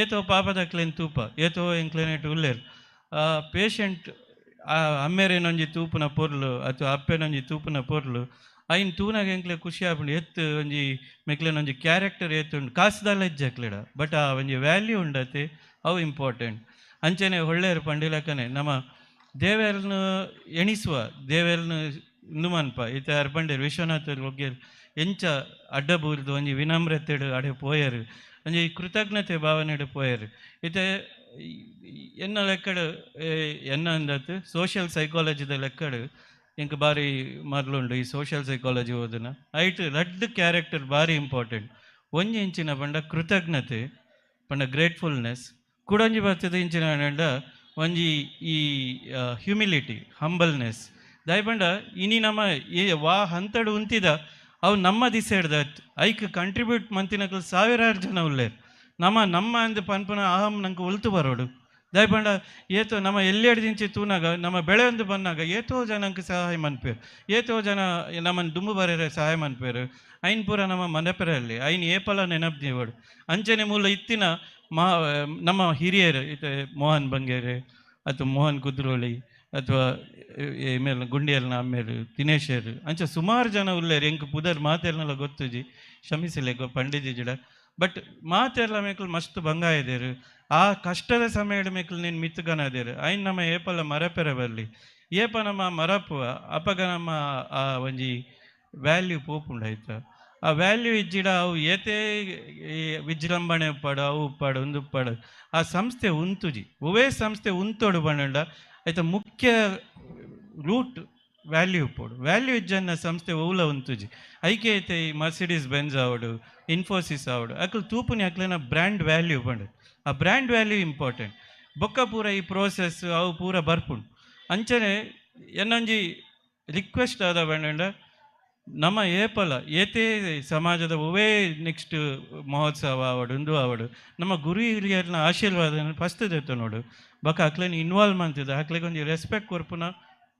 ಏತೋ ಪಾಪದಕ್ಲೇನು ತೂಪ ಏತೋ ಎಂಕ್ಲೇನೆಟ್ ಉಲ್ಲೇರು ಆ ಪೇಷಂಟ್ ಆ ಅಮ್ಮೇರೇನೊಂಜಿ ತೂಪುನ ಪೊರ್ಲು ಅಥವಾ ಅಪ್ಪೇನೊಂಜಿ ತೂಪುನ ಪೊರ್ಲು ಐನ್ ತೂನಾಗ ಎಂಕ್ಲೆ ಖುಷಿ ಆಪುಂಡು ಎತ್ತು ಒಂಜಿ ಮೆಕ್ಲೇನೊಂಜಿ ಕ್ಯಾರೆಕ್ಟರ್ ಏತುಂಡು ಕಾಸುದಲ್ಲ ಇಜ್ಜಕ್ಲೆಡ ಬಟ್ ಆ ಒಂಜಿ ವ್ಯಾಲ್ಯೂ ಉಂಡತೆ ಅವು ಇಂಪಾರ್ಟೆಂಟ್. ಅಂಚನೆ ಒಳ್ಳೆಯರು ಪಂಡಿಲಕ್ಕನೆ ನಮ್ಮ ದೇವೆರ್ನ ಎಣಿಸುವ ದೇವೆರ್ನ ಇಂದು ಮನ್ಪ ಇತ್ತೆ ಆರ್ ಪಂಡೇರು ವಿಶ್ವನಾಥರ್ ಒಗ್ಗೇರು ಎಂಚ ಅಡ್ಡ ಬೂರ್ದು ಒಂಜಿ ವಿನಮ್ರತೆಡು ಅಡೆ ಪೋಯರು ಒಂಜಿ ಕೃತಜ್ಞತೆ ಭಾವನೆಡು ಪೋಯರು. ಇತ್ತೆ ಎನ್ನ ಲೆಕ್ಕಡು ಎನ್ನ ಅಂದತ್ತು ಸೋಷಿಯಲ್ ಸೈಕಾಲಜಿದ ಲೆಕ್ಕಡು ಎಂಕ್ ಬಾರಿ ಮರ್ಲುಂಡು ಈ ಸೋಷಿಯಲ್ ಸೈಕಾಲಜಿ ಓದುನ ಐಟ್ ರಡ್ಡ್ ಕ್ಯಾರೆಕ್ಟರ್ ಬಾರಿ ಇಂಪಾರ್ಟೆಂಟ್. ಒಂಜಿ ಇಂಚಿನ ಪಂಡ ಕೃತಜ್ಞತೆ ಪಂಡ ಗ್ರೇಟ್ಫುಲ್ನೆಸ್ ಕುಡೊಂಜಿ ಬರ್ತದೆ ಇಂಚಿನ ಪಂಡ ಒಂಜಿ ಈ ಹ್ಯುಮಿಲಿಟಿ ಹಂಬಲ್ನೆಸ್ ದಾಯಪಂಡ ಇನಿ ನಮ್ಮ ಈ ವಾ ಹಂತಡು ಉಂತಿದ ಅವು ನಮ್ಮ ದಿಸೆಡ್ದ ಐಕ್ ಕಂಟ್ರಿಬ್ಯೂಟ್ ಮಂತಿನಕ್ಲು ಸಾವಿರಾರು ಜನ ಉಲ್ಲೇರು ನಮ್ಮ ನಮ್ಮ ಅಂದ್ ಪನ್ಪುನ ಅಹಂ ನಂಗೆ ಉಲ್ತು ಬರೋಡು ದಾಯಪಂಡ ಏತೋ ನಮ್ಮ ಎಲ್ಲೆಡ್ ದಿಂಚಿ ತೂನಾಗ ನಮ್ಮ ಬೆಳೆ ಒಂದು ಬಂದಾಗ ಏತೋ ಜನಕ್ಕೆ ಸಹಾಯ ಮನ್ಪೇರು ಏತೋ ಜನ ನಮ್ಮನ್ನು ದುಂಬು ಬರೆರೆ ಸಹಾಯ ಮನ್ಪೇರು ಐನ್ ಪೂರ ನಮ್ಮ ಮನಪೆರಲ್ಲಿ ಐನ್ ಏಪಲ ನೆನಪು ದೇವಡು. ಅಂಚನೆ ಮೂಲ ಇತ್ತಿನ ಮಾ ನಮ್ಮ ಹಿರಿಯರು ಇತ್ತೆ ಮೋಹನ್ ಬಂಗೇರು ಅಥವಾ ಮೋಹನ್ ಕುದ್ರೋಳಿ ಅಥವಾ ಮೇಲೆ ಗುಂಡಿಯಲ್ನ ಅಮ್ಮೇರು ದಿನೇಶರು ಅಂಚ ಸುಮಾರು ಜನ ಉಲ್ಲೇರು ಎಂಕ್ ಪುದರ್ ಮಾತೆಲ್ನೆಲ್ಲ ಗೊತ್ತುಜಿ ಕ್ಷಮಿಸಲೇಕೋ ಪಂಡಿಜಿಡ ಬಟ್ ಮಾತೆಲ್ಲ ಮೇಕಲ್ ಮಸ್ತ್ ಬಂಗಾಯದೇರು ಆ ಕಷ್ಟದ ಸಮಯದ ಮೇಕಲ್ ನೀನು ಮಿತ್ತುಗನದೇರು ಐನ್ ನಮ್ಮ ಏಪಲ ಮರಪೆರ ಬರಲಿ ಏಪ ನಮ್ಮ ಮರಪುವ ಅಪಗ ನಮ್ಮ ಆ ಒಂಜಿ ವ್ಯಾಲ್ಯೂ ಪೋಪುಂಡಾಯ್ತ ಆ ವ್ಯಾಲ್ಯೂ ಇಜ್ಜಿಡ ಅವು ಏತೇ ವಿಜೃಂಭಣೆ ಉಪ್ಪಾಡು ಅವು ಉಪ್ಪಾಡು ಒಂದು ಉಪ್ಪಾಡು ಆ ಸಂಸ್ಥೆ ಉಂತುಜಿ ಒವೇ ಸಂಸ್ಥೆ ಉಂತೋಡು ಬಂಡ ಆಯ್ತಾ ಮುಖ್ಯ ರೂಟ್ ವ್ಯಾಲ್ಯೂ ಉಪ್ಪೋಡು ವ್ಯಾಲ್ಯೂ ಇಜ್ಜನ್ನ ಸಂಸ್ಥೆ ಓಲ ಉಂತುಜಿ ಐಕೆ ಐತೆ ಈ ಮರ್ಸಿಡೀಸ್ ಬೆನ್ಸ್ ಆವಡು ಇನ್ಫೋಸಿಸ್ ಆವಡು ಅಕ್ಲು ತೂಪುನಿ ಅಕ್ಲೆನ ಬ್ರ್ಯಾಂಡ್ ವ್ಯಾಲ್ಯೂ ಪಂಡು ಆ ಬ್ರ್ಯಾಂಡ್ ವ್ಯಾಲ್ಯೂ ಇಂಪಾರ್ಟೆಂಟ್. ಬೊಕ್ಕ ಪೂರ ಈ ಪ್ರೋಸೆಸ್ ಅವು ಪೂರ ಬರ್ಪುಂಡು. ಅಂಚನೆ ಎನ್ನೊಂಜಿ ರಿಕ್ವೆಸ್ಟ್ ಆದ ಪಂಡ ನಮ್ಮ ಏಪಲ ಏತೇ ಸಮಾಜದ ಒವೇ ನೆಕ್ಸ್ಟ್ ಮಹೋತ್ಸವ ಆವಡು ಉಂದು ಆವಡು ನಮ್ಮ ಗುರು ಹಿರಿಯರ್ನ ಆಶೀರ್ವಾದ ಫಸ್ಟ್ ದೆತ್ತ ನೋಡು. ಬೊಕ್ಕ ಅಕ್ಲೆನ್ ಇನ್ವಾಲ್ವ್ ಮಂತಿದೆ ಅಕ್ಲೆಗ್ ಒಂಜಿ ರೆಸ್ಪೆಕ್ಟ್ ಕೊರ್ಪುನ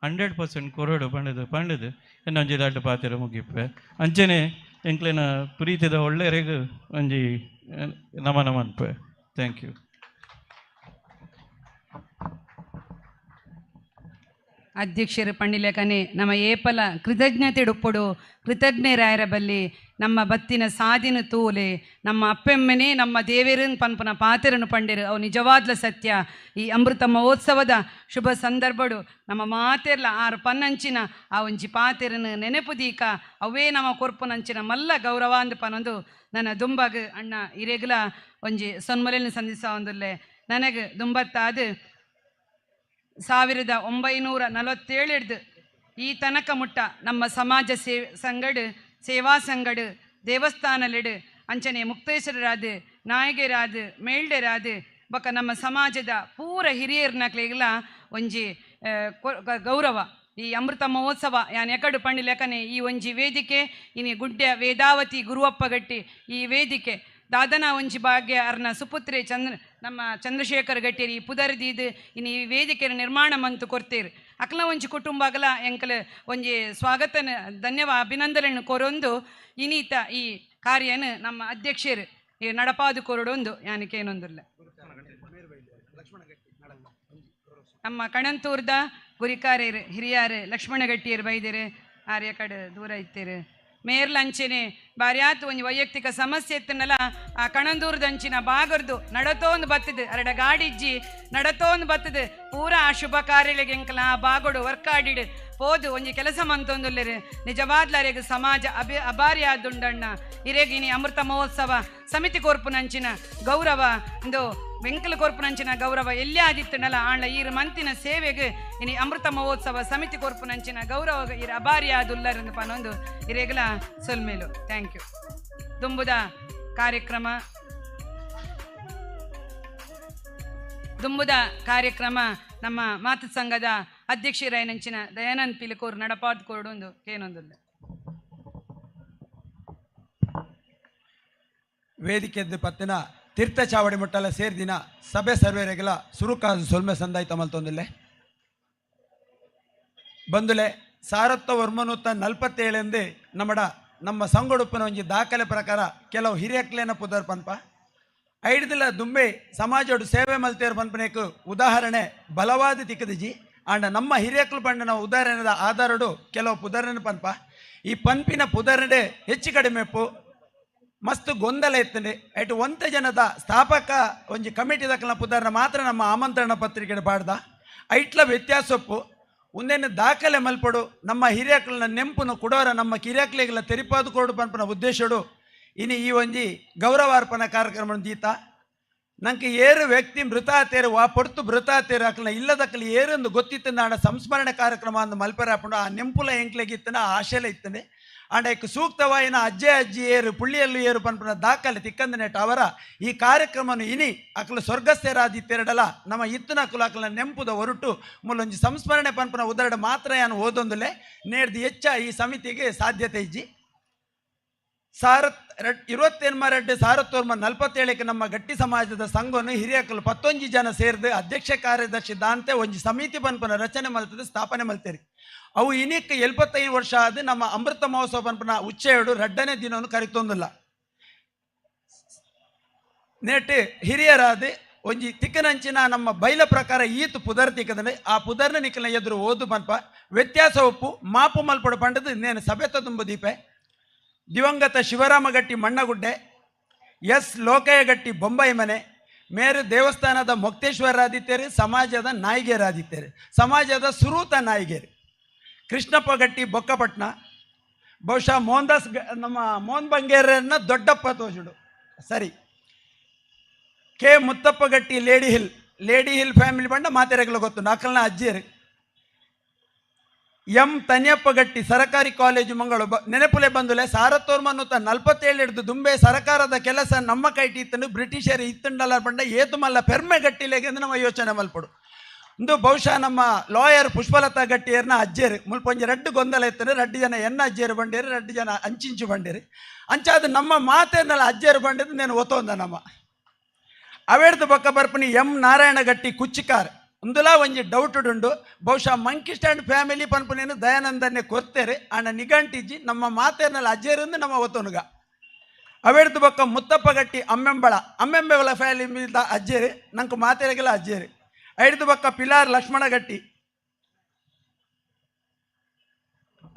100% ಕೊರಡು ಪಂಡದು ಪಂಡದು ಎನ್ನೊಂಜಿ ದಾಟ ಪಾತೆರ ಮುಗಿಪ್ಪೆ. ಅಂಚನೆ ಎಂಕ್ಲೆನ ಪ್ರೀತಿದ ಒಳ್ಳೆಯರೆಗ್ ಒಂಜಿ ನಮನ ಮನ್ಪೆ. Thank you. ಅಧ್ಯಕ್ಷರು ಪಂಡಿಲೇಖನೆ ನಮ್ಮ ಏಪಲ ಕೃತಜ್ಞತೆ ಉಪ್ಪುಡು ಕೃತಜ್ಞರಾಯರ ಬಲ್ಲಿ ನಮ್ಮ ಬತ್ತಿನ ಸಾದಿನ ತೂಲೆ ನಮ್ಮ ಅಪ್ಪೆಮ್ಮನೆ ನಮ್ಮ ದೇವೇರನ್ ಪನ್ಪನ ಪಾತೆರನು ಪಂಡಿರು ಅವು ನಿಜವಾದ್ಲ ಸತ್ಯ. ಈ ಅಮೃತ ಮಹೋತ್ಸವದ ಶುಭ ಸಂದರ್ಭಡು ನಮ್ಮ ಮಾತೆರ್ಲ ಆರು ಪನ್ನಂಚಿನ ಆ ಒಂಜಿ ಪಾತೆರನು ನೆನಪು ದೀಕ ಅವೇ ನಮ್ಮ ಕೊರ್ಪುನಂಚಿನ ಮಲ್ಲ ಗೌರವ ಅಂದ್ ಪನೊಂದು ನನ್ನ ದುಂಬಾಗ ಅಣ್ಣ ಇರೆಗ್ಲ ಒಂಜಿ ಸೊನ್ಮಲೆನ ಸಂಧಿಸ ಒಂದುಲ್ಲೆ. ನನಗೆ ದುಂಬತ್ತಾದು 1947 ಈ ತನಕ ಮುಟ್ಟ ನಮ್ಮ ಸಮಾಜ ಸೇವೆ ಸಂಗಡು ಸೇವಾ ಸಂಗಡು ದೇವಸ್ಥಾನಲೆಡು ಅಂಚನೆ ಮುಕ್ತೇಶ್ವರರಾದ ನಾಯಕರಾದ ಮೇಲ್ಡೆರಾದ ಬೊಕ್ಕ ನಮ್ಮ ಸಮಾಜದ ಪೂರ ಹಿರಿಯರ್ನಕ್ಲೆಗ್ಲ ಒಂಜಿ ಗೌರವ. ಈ ಅಮೃತ ಮಹೋತ್ಸವ ಯಾನ್ ಎಕಡು ಪಂಡಿಲೆಕನೆ ಈ ಒಂಜಿ ವೇದಿಕೆ ಇನಿ ಗುಡ್ಡೆ ವೇದಾವತಿ ಗುರುವಪ್ಪ ಗಟ್ಟಿ ಈ ವೇದಿಕೆ ದಾದನ ಒಂಜಿ ಭಾಗ್ಯ ಅರ್ನ ಸುಪುತ್ರೆ ನಮ್ಮ ಚಂದ್ರಶೇಖರ್ ಗಟ್ಟಿರಿ ಪುದರ್ದೀದ್ ಇನಿ ಈ ವೇದಿಕೆಯ ನಿರ್ಮಾಣ ಮಂತು ಕೊರ್ತೀರ್. ಅಕ್ಲ ಒಂಜಿ ಕುಟುಂಬಗಲ ಎಂಕಲ ಒಂಜಿ ಸ್ವಾಗತನ ಧನ್ಯವಾದ ಅಭಿನಂದನೆಯನ್ನು ಕೊರೊಂದು ಇನೀತ ಈ ಕಾರ್ಯನ ನಮ್ಮ ಅಧ್ಯಕ್ಷರು ಈ ನಡಪಾದು ಕೊರಡೊಂದು ಯಾನಕ್ಕೇನೊಂದಿಲ್ಲ. ನಮ್ಮ ಕಣಂತೂರ್ದ ಗುರಿಕಾರ್ಯರು ಹಿರಿಯಾರು ಲಕ್ಷ್ಮಣ ಗಟ್ಟಿಯರು ಬೈದಿರು ಆರ್ಯ ಕಡೆ ದೂರ ಇತ್ತೀರು. ಮೇರ್ಲಂಚನೆ ಬಾರ್ಯಾತು ಒಂಜಿ ವೈಯಕ್ತಿಕ ಸಮಸ್ಯೆ ಇತ್ತನಲ್ಲ ಆ ಕಣಂದೂರದಂಚಿನ ಬಾಗರ್ದು ನಡತೋಂದು ಬತ್ತದು ಅರಡ ಗಾಡಿಜ್ಜಿ ನಡತೋಂದು ಬತ್ತದು ಪೂರ ಆ ಶುಭ ಕಾರ್ಯಗಳಿಗೆ ಎಂಕಲ ಆ ಬಾಗೋಡು ವರ್ಕಾಡಿಡು ಪೋದು ಒಂಜಿ ಕೆಲಸ ಮಂತೊಂದುಲ್ಲೆರು. ನಿಜವಾದ್ಲರೆಗ್ ಸಮಾಜ ಅಭಾರಿ ಆದುಂಡಣ್ಣ. ಇರೆಗಿನಿ ಅಮೃತ ಮಹೋತ್ಸವ ಸಮಿತಿ ಕೋರ್ಪುನಂಚಿನ ಗೌರವ ಇಂದು ವೆಂಕಲ ಕೋರ್ಪುನಂಚಿನ ಗೌರವ ಎಲ್ಲೇ ಆದಿತ್ತನಲ್ಲ ಆಂಡ ಈರು ಮಂತಿನ ಸೇವೆಗೆ ಇನಿ ಅಮೃತ ಮಹೋತ್ಸವ ಸಮಿತಿ ಕೋರ್ಪುನಂಚಿನ ಗೌರವ ಇರ ಅಭಾರಿ ಆದುಲ್ಲರಂದು ಪನೊಂದು ಇರೆಗ್ಲ ಸೊಲ್ಮೇಲು. Thank you. ದುಂಬುದ ಕಾರ್ಯಕ್ರಮ ನಮ್ಮ ಮಾತು ಸಂಘದ ಅಧ್ಯಕ್ಷರಾಯನಂಚಿನ ದಯಾನಂದ್ ಪಿಲಿಕೋರ್ ನಡಪಾದ್ ಕೋರಡೊಂದು ಕೇನೊಂದುಲ್ಲ. ವೇದಿಕೆದ್ದು ಪತ್ತಿನ ತೀರ್ಥ ಚಾವಡಿ ಮುಟ್ಟಲ ಸೇರ್ದಿನ ಸಭೆ ಸರ್ವೇರೆಗಲ ಸುರುಕಾದು ಸೊಲ್ಮೆ ಸಂದಾಯ್ತ ಮಲ್ತೊಂದಿಲ್ಲೆ ಬಂದುಲೆ 1947 ನಮ್ಮಡ ನಮ್ಮ ಸಂಗೊಡುಪ್ಪನ ಒಂಜಿ ದಾಖಲೆ ಪ್ರಕಾರ ಕೆಲವು ಹಿರಿಯಕ್ಲೇನ ಪುದರ್ ಪನ್ಪ ಐಡ್ದಿಲ ದುಂಬೆ ಸಮಾಜೋಡು ಸೇವೆ ಮಲ್ತೇರು ಪನ್ಪನೇಕು ಉದಾಹರಣೆ ಬಲವಾದ ತಿಕ್ಕದಿಜಿ. ಆಂಡ ನಮ್ಮ ಹಿರಿಯಕ್ಲು ಪಂಡನ ಉದಾಹರಣೆದ ಆಧಾರಡು ಕೆಲವು ಪುದರನ ಪನ್ಪ ಈ ಪನ್ಪಿನ ಪುದರಡೆ ಹೆಚ್ಚು ಕಡಿಮೆಪ್ಪು ಮಸ್ತ್ ಗೊಂದಲ ಇತ್ತಂಡೆ ಐಟು ಒಂತೆ ಜನದ ಸ್ಥಾಪಕ ಒಂಜಿ ಕಮಿಟಿ ದಕ್ಕಲ ಪುದರ್ನ ಮಾತ್ರ ನಮ್ಮ ಆಮಂತ್ರಣ ಪತ್ರಿಕೆ ಪಾಡ್ದ ಐಟ್ಲ ವ್ಯತ್ಯಾಸೊಪ್ಪು ಒಂದೇನು ದಾಖಲೆ ಮಲ್ಪಡು ನಮ್ಮ ಹಿರಿಯಕ್ಲನ ನೆಂಪುನು ಕುಡೋರ ನಮ್ಮ ಕಿರಿಯಕ್ಲಿಗೆಲ್ಲ ತೆರಿಪಾದು ಕೊಡು ಪನ್ಪನ ಉದ್ದೇಶಡು ಇನಿ ಈ ಒಂಜಿ ಗೌರವಾರ್ಪಣಾ ಕಾರ್ಯಕ್ರಮ ದೀತ. ನಂಗೆ ಏರು ವ್ಯಕ್ತಿ ಮೃತ ಆತೇರು ವಾ ಪೊರ್ತು ಮೃತ ಆತೇರು ಅಕ್ಲ ಇಲ್ಲದಕ್ಕಲಿ ಏರೊಂದು ಗೊತ್ತಿತ್ತು ನಾಡ ಸಂಸ್ಮರಣೆ ಕಾರ್ಯಕ್ರಮ ಅಂದು ಮಲ್ಪೆರ ಹಾಕೊಂಡು ಆ ನೆಂಪುಲ ಎಂಕ್ಲೆಗಿತ್ತನ ಆಶೆಲೆ ಇತ್ತನೆ ಆಂಡ ಇಕ್ ಸೂಕ್ತವಾಯಿನ ಅಜ್ಜೆ ಅಜ್ಜಿ ಏರು ಪುಳ್ಳಿಯಲ್ಲು ಏರು ಪನ್ಪನ ದಾಖಲೆ ತಿಕ್ಕಂದನೆಟ್ ಅವರ ಈ ಕಾರ್ಯಕ್ರಮನು ಇನಿ ಅಕ್ಲ ಸ್ವರ್ಗಸ್ಥರಾದಿತ್ತೆರಡಲ ನಮ್ಮ ಇತ್ತನ ಅಕುಲ ಅಕ್ಲ ನೆಂಪುದ ಹೊರಟು ಮೂಲೊಂಜಿ ಸಂಸ್ಮರಣೆ ಪನ್ಪನ ಉದರಡ ಮಾತ್ರ ಯಾನು ಓದೊಂದುಲೆ ನೇಡ್ದು ಹೆಚ್ಚ ಈ ಸಮಿತಿಗೆ ಸಾಧ್ಯತೆ ಇಜ್ಜಿ. 27-2 ನಮ್ಮ ಗಟ್ಟಿ ಸಮಾಜದ ಸಂಘವನ್ನು ಹಿರಿಯಕಲು 19 ಜನ ಸೇರಿದು ಅಧ್ಯಕ್ಷ ಕಾರ್ಯದರ್ಶಿ ದಾಂತೆ ಒಂಜಿ ಸಮಿತಿ ಪನ್ಪನ ರಚನೆ ಮಲ್ತದೆ ಸ್ಥಾಪನೆ ಮಲ್ತೇರಿ. ಅವು ಇನಿಕ್ 75 ವರ್ಷ ಆದ ನಮ್ಮ ಅಮೃತ ಮಹೋತ್ಸವ ಪನ್ಪನ ಉಚ್ಚೆಯಡು 2ನೇ ದಿನವನ್ನು ಕರಿತೊಂದಿಲ್ಲ. ನೇಟ್ ಹಿರಿಯರಾದ ಒಂಜಿ ತಿಕ್ಕನಂಚಿನ ನಮ್ಮ ಬೈಲ ಪ್ರಕಾರ ಈತು ಪುದರ್ ತಿಕ್ಕದಂದ್ರೆ ಆ ಪುದರ್ನ ನಿಕ್ಕಲ ಎದುರು ಓದು ಪನ್ಪ ವ್ಯತ್ಯಾಸ ಒಪ್ಪು ಮಾಪು ಮಲ್ಪಡು ಪಂಡದು ನೇನು ಸಭೆತ ತುಂಬ ದೀಪೆ. ದಿವಂಗತ ಶಿವರಾಮಗಟ್ಟಿ ಮಣ್ಣಗುಡ್ಡೆ, ಎಸ್ ಲೋಕಯ್ಯಗಟ್ಟಿ ಬೊಂಬೈ ಮನೆ, ಮೇರು ದೇವಸ್ಥಾನದ ಮೊಕ್ತೇಶ್ವರರಾದಿತ್ತೇರು, ಸಮಾಜದ ನಾಯಿಗೆಯರಾದಿತ್ತೇರು, ಸಮಾಜದ ಸುರೂತ ನಾಯಿಗೆರು. ಕೃಷ್ಣಪ್ಪ ಗಟ್ಟಿ ಬೊಕ್ಕಪಟ್ನ, ಬಹುಶಃ ಮೋಹನ್ ದಾಸ್ ನಮ್ಮ ಮೋಹನ್ ಬಂಗೇರನ್ನ ದೊಡ್ಡಪ್ಪ ತೋಜುಡು ಸರಿ. K Muthappa Gatti lady hill, lady hill family ಬಂಡ ಮಾತೆರೆಗಳು ಗೊತ್ತು, ನಾಕಲ್ನ ಅಜ್ಜಿಯರು. ಎಂ ತನಿಯಪ್ಪ ಗಟ್ಟಿ ಸರಕಾರಿ ಕಾಲೇಜು ಮಂಗಳು ನೆನಪುಲೆ ಬಂದುಲೆ 1947 ಹಿಡಿದು ದುಂಬೆ ಸರಕಾರದ ಕೆಲಸ ನಮ್ಮ ಕೈಟಿ ಇತ್ತಂಡು ಬ್ರಿಟಿಷರು ಇತ್ತಂಡಲ್ಲ ಬಂಡ ಏತು ಮಲ್ಲ ಪೆರ್ಮೆ ಗಟ್ಟಿಲೆಗೆ ನಮ್ಮ ಯೋಚನೆ ಮಲ್ಪಡು. ಇಂದು ಬಹುಶಃ ನಮ್ಮ ಲಾಯರ್ ಪುಷ್ಪಲತಾ ಗಟ್ಟಿಯರ್ನ ಅಜ್ಜೇರು ಮುಲ್ಪೊಂಜಿ ರಡ್ಡು ಗೊಂದಲ ಇತ್ತಂದ್ರೆ ರಡ್ಡು ಜನ ಎನ್ನ ಅಜ್ಜೇರು ಬಂಡೇರು, ರಡ್ಡು ಜನ ಅಂಚಿಂಚು ಬಂಡೇರು. ಅಂಚಾದ ನಮ್ಮ ಮಾತೇನಲ್ಲ ಅಜ್ಜೇರು ಬಂಡಿದ್ದು నేను ಒತ್ತೊಂದ ನಮ್ಮ ಅವೇಡ್ದು ಬೊಕ್ಕ ಬರ್ಪನಿ ಎಂ ನಾರಾಯಣ ಗಟ್ಟಿ ಕುಚ್ಚಿಕಾರ್ ಉಂದುಲಾ ಒಂಜಿ ಡೌಟ್ ಉಂಡು. ಬಹುಶಃ ಮಂಕಿ ಸ್ಟ್ಯಾಂಡ್ ಫ್ಯಾಮಿಲಿ ಪನ್ಪುನೇನು ದಯಾನಂದನ್ನೇ ಕೊರ್ತೇರೆ ಆಂಡ ನಿಗಂಟಿಜ್ಜಿ ನಮ್ಮ ಮಾತೇನಲ್ಲ ಅಜ್ಜೇರಂದು ನಮ್ಮ ಒತ್ತೊನುಗ. ಅವೇಡ್ದು ಬೊಕ್ಕ ಮುತ್ತಪ್ಪ ಗಟ್ಟಿ ಅಮ್ಮೆಂಬಳ ಅಮ್ಮೆಂಬಳ ಫ್ಯಾಮಿಲಿ ಅಜ್ಜೇರು ನಂಗೆ ಮಾತೇರಿಗೆಲ್ಲ ಅಜ್ಜೇರು. ಐದು ಬೊಕ್ಕ ಪಿಲಾರ್ ಲಕ್ಷ್ಮಣ ಗಟ್ಟಿ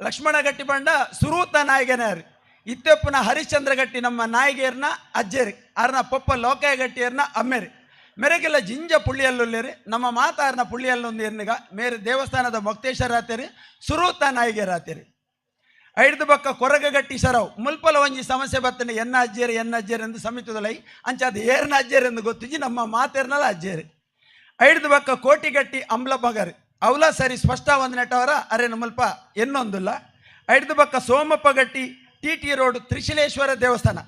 ಲಕ್ಷ್ಮಣ ಗಟ್ಟಿ ಬಂಡ ಸುರೂತ ನಾಯಕನಾರು ಇತ್ತೆಪ್ಪನ ಹರಿಶ್ಚಂದ್ರ ಗಟ್ಟಿ ನಮ್ಮ ನಾಯಿಗೆಯರ್ನ ಅಜ್ಜೇರಿ ಆರ್ನ ಪೊಪ್ಪ ಲೋಕಯ್ಯ ಗಟ್ಟಿಯರ್ನ ಅಮ್ಮೇರಿ ಮೇರೆಗೆಲ್ಲ ಜಿಂಜ ಪುಳ್ಳಿಯಲ್ಲುಲ್ಲೇರಿ ನಮ್ಮ ಮಾತಾರ್ನ ಪುಳ್ಳಿಯಲ್ಲೊಂದು ಎನ್ನಿಗ ಮೇರೆ ದೇವಸ್ಥಾನದ ಮೊಕ್ತೇಶ್ವರ ಆತೇರಿ ಸುರೂತ ನಾಯಿಗೆಯರ್ ಆತೇರಿ. ಐದು ಬಕ್ಕ ಕೊರಗಗಟ್ಟಿ ಸರವು ಮುಲ್ಪಲ ಒಂಜಿ ಸಮಸ್ಯೆ ಬತ್ತನೆ ಎನ್ನ ಅಜ್ಜೇರಿ ಎನ್ನ ಅಜ್ಜೇರಿ ಎಂದು ಸಮಿತದಲೈ ಅಂಚಾದ ಏರ್ನ ಅಜ್ಜೇರಿ ಎಂದು ಗೊತ್ತಿಜ್ಜಿ ನಮ್ಮ ಮಾತೇರ್ನಲ್ಲ ಅಜ್ಜೇರಿ. ಐದು ಬಕ್ಕ ಕೋಟಿಗಟ್ಟಿ ಅಂಬ್ಲ ಬಗರ್ ಅವಲ ಸರಿ ಸ್ಪಷ್ಟ ಒಂದು ನೆಟ್ಟವರ ಅರೆ ಮುಲ್ಪ ಎನ್ನೊಂದಿಲ್ಲ. ಐದು ಬಕ್ಕ ಸೋಮಪ್ಪ ಗಟ್ಟಿ ಟಿ ಟಿ ರೋಡ್ ತ್ರಿಶಿಲೇಶ್ವರ ದೇವಸ್ಥಾನ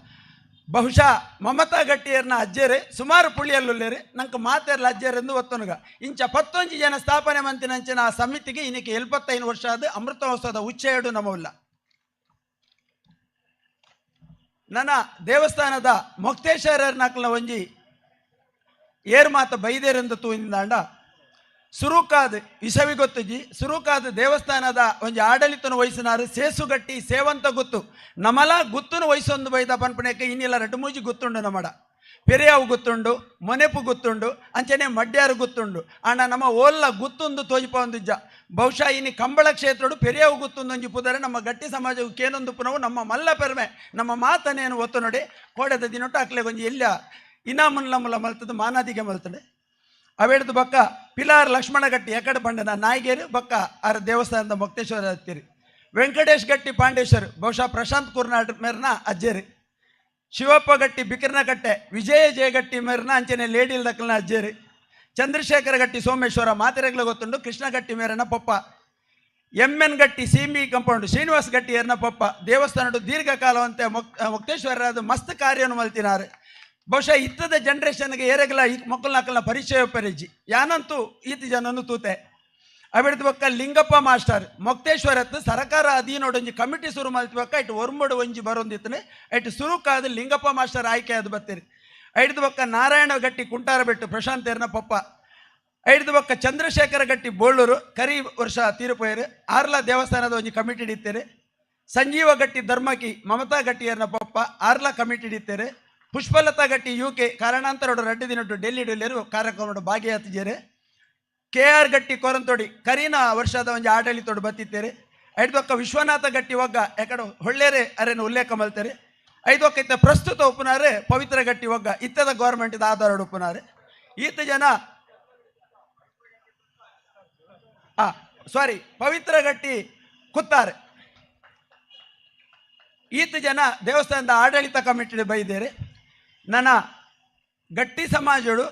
ಬಹುಶಃ ಮಮತಾ ಗಟ್ಟಿಯರ್ನ ಅಜ್ಜೇರೆ ಸುಮಾರು ಪುಳ್ಳಿಯಲ್ಲುಲ್ಲೇರಿ ನಂಗೆ ಮಾತೇರ್ಲ ಅಜ್ಜೇರೆಂದು ಒತ್ತನುಗ. ಇಂಚ 11 ಜನ ಸ್ಥಾಪನೆ ಮಂತಿನಂಚಿನ ಆ ಸಮಿತಿಗೆ ಇನ್ನಕ್ಕೆ 75 ವರ್ಷ ಆದ ಅಮೃತ ಮಹೋತ್ಸವದ ಉಚ್ಚೆಯಡು ನಮವುಲ್ಲ. ನನ್ನ ದೇವಸ್ಥಾನದ ಮೊಕ್ತೇಶ್ವರರ್ನಕ್ಲ ಒಂಜಿ ಏರ್ ಮಾತ ಬೈದೇರೆಂದು ತೂಯಿಂದಾಂಡ ಸುರುಕಾದ ಇಸವಿ ಗೊತ್ತುಜಿ ಸುರುಕಾದ ದೇವಸ್ಥಾನದ ಒಂಜಿ ಆಡಳಿತನ ವಹಿಸಿನಾರು ಸೇಸುಗಟ್ಟಿ ಸೇವಂತ ಗುತ್ತು ನಮಲ ಗುತ್ತುನು ವಹಿಸೊಂದು ಬೈದ ಪನ್ಪಣಕ್ಕೆ ಇನ್ನಿಲ್ಲ ರಡ್ಡು ಮೂಜಿ ಗುತ್ತುಂಡು ನಮಡ ಪೆರಿಯಾವು ಗುತ್ತುಂಡು ಮೊನೆಪು ಗುತ್ತುಂಡು ಅಂಚನೆ ಮಡ್ಯಾರು ಗುತ್ತುಂಡು ಆಂಡ ನಮ್ಮ ಓಲ್ಲ ಗುತ್ತೊಂದು ತೋಜಿಪ ಒಂದಿಜ್ಜ. ಬಹುಶಃ ಇನ್ನು ಕಂಬಳ ಕ್ಷೇತ್ರಡು ಪೆರಿಯಾವು ಗುತ್ತೊಂದು ಒಂಜಿ ಪುದರೆ ನಮ್ಮ ಗಟ್ಟಿ ಸಮಾಜವು ಕೇನೊಂದು ಪುನವು ನಮ್ಮ ಮಲ್ಲ ಪೆರ್ಮೆ ನಮ್ಮ ಮಾತನೇನು ಒತ್ತು ನೋಡಿ ಕೋಡೆದ ದಿನೊಟ್ಟು ಅಕ್ಲೆ ಒಂಜಿ ಎಲ್ಲ ಇನಾಮುಲ್ಲ ಮುಲ್ಲ ಮಲ್ತದ ಮಾನಾದಿಗೆ ಮಲ್ತದೆ. ಅವೇಡ್ದು ಬಕ್ಕ ಪಿಲಾರ್ ಲಕ್ಷ್ಮಣ ಗಟ್ಟಿ ಎಕಡೆ ಬಂಡನ ನಾಯಿಗೇರು ಬಕ್ಕ ಆರ ದೇವಸ್ಥಾನದ ಮೊಕ್ತೇಶ್ವರ ಹತ್ತಿರಿ. ವೆಂಕಟೇಶ್ ಗಟ್ಟಿ ಪಾಂಡೇಶ್ವರ್ ಬಹುಶಃ ಪ್ರಶಾಂತ್ ಕುರ್ನಾಡ್ ಮೇರ್ನ ಅಜ್ಜೇರಿ. ಶಿವಪ್ಪ ಗಟ್ಟಿ ಬಿಕರ್ನಕಟ್ಟೆ ವಿಜಯ ಜಯಗಟ್ಟಿ ಮೇರ್ನ ಅಂಚನೆ ಲೇಡಿಲ್ ದಕ್ಕಲ್ನ ಅಜ್ಜೇರಿ. ಚಂದ್ರಶೇಖರ ಗಟ್ಟಿ ಸೋಮೇಶ್ವರ ಮಾತೆರೆಗ್ಲ ಗೊತ್ತುಂಡು ಕೃಷ್ಣಗಟ್ಟಿ ಮೇರನ ಪೊಪ್ಪ. ಎಂ ಎನ್ ಗಟ್ಟಿ ಸಿಮಿ ಕಂಪೌಂಡ್ ಶ್ರೀನಿವಾಸ್ ಗಟ್ಟಿ ಏರ್ನ ಪೊಪ್ಪ ದೇವಸ್ಥಾನಡು ದೀರ್ಘಕಾಲವಂತೆ ಮೊಕ್ತೇಶ್ವರರಾದ ಮಸ್ತ್ ಕಾರ್ಯವನ್ನು ಮಲ್ತಿನಾರು. ಬಹುಶಃ ಇತ್ತದ ಜನ್ರೇಷನ್ಗೆ ಏರೆಗಲ ಈ ಮಕ್ಕಳನ್ನ ಪರಿಚಯ ಪರಿಜಿ ಯಾನಂತೂ ಈತ ಜನನು ತೂತೆ. ಅಬಿಡ್ದು ಬಕ್ಕ ಲಿಂಗಪ್ಪ ಮಾಸ್ಟರ್ ಮೊಕ್ತೇಶ್ವರತ್ತು ಸರಕಾರ ಅಧೀನೋಡೊಂಜಿ ಕಮಿಟಿ ಶುರು ಮಲ್ತಿಬಕ್ಕ ಇಟ್ಟು ಒರ್ಮಡು ಒಂಜಿ ಬರೊಂದಿತ್ತನೆ ಇಟ್ಟು ಸುರುಕಾದ ಲಿಂಗಪ್ಪ ಮಾಸ್ಟರ್ ಆಯ್ಕೆ ಅದು ಬತ್ತೀರಿ. ಐದು ಬಕ್ಕ ನಾರಾಯಣ ಗಟ್ಟಿ ಕುಂಟಾರ ಬೆಟ್ಟು ಪ್ರಶಾಂತ್ ಏರ್ನ ಪಪ್ಪ. ಐದು ಬಕ್ಕ ಚಂದ್ರಶೇಖರ ಗಟ್ಟಿ ಬೋಳೂರು ಕರಿ ವರ್ಷ ತೀರುಪೋಯರು ಆರ್ಲ ದೇವಸ್ಥಾನದ ಒಂಜಿ ಕಮಿಟಿ ಹಿಡಿತೇನೆ. ಸಂಜೀವ ಗಟ್ಟಿ ಧರ್ಮಕಿ ಮಮತಾ ಗಟ್ಟಿಯರ್ನ ಪಪ್ಪ ಆರ್ಲ ಕಮಿಟಿ ಹಿಡಿತೇನೆ. ಪುಷ್ಪಲತಾ ಗಟ್ಟಿ ಯು ಕೆ ಕಾರಣಾಂತರೋಡು ರಡ್ಡು ದಿನಟ್ಟು ಡೆಲ್ಲಿ ಡೆಲ್ಲಿರು ಕಾರ್ಯಕ್ರಮ ಭಾಗಿಯಾತಿದ್ದೇರೆ. ಕೆ ಆರ್ ಗಟ್ಟಿ ಕೊರಂತೋಡಿ ಕರೀನಾ ವರ್ಷದ ಒಂಜಿ ಆಡಳಿತೋಡು ಬತ್ತಿತ್ತೇರೆ. ಐದು ವಿಶ್ವನಾಥ ಗಟ್ಟಿ ಒಗ್ಗ ಯಾಕಡೆ ಹೊಳ್ಳೇರೆ ಅರೇನು ಉಲ್ಲೇಖ ಮಲ್ತಾರೆ. ಐದು ಇತ್ತ ಪ್ರಸ್ತುತ ಉಪನಾರೆ ಪವಿತ್ರ ಗಟ್ಟಿ ಒಗ್ಗ ಇತ್ತದ ಗೌರ್ಮೆಂಟ್ ಆಧಾರ ಉಪನಾರೆ ಈತ ಜನ ಸಾರಿ ಪವಿತ್ರ ಗಟ್ಟಿ ಕುತ್ತಾರೆ ಈತ ಜನ ದೇವಸ್ಥಾನದ ಆಡಳಿತ ಕಮಿಟಿ ಬೈದೇರೆ. ನನ್ನ ಗಟ್ಟಿ ಸಮಾಜಡು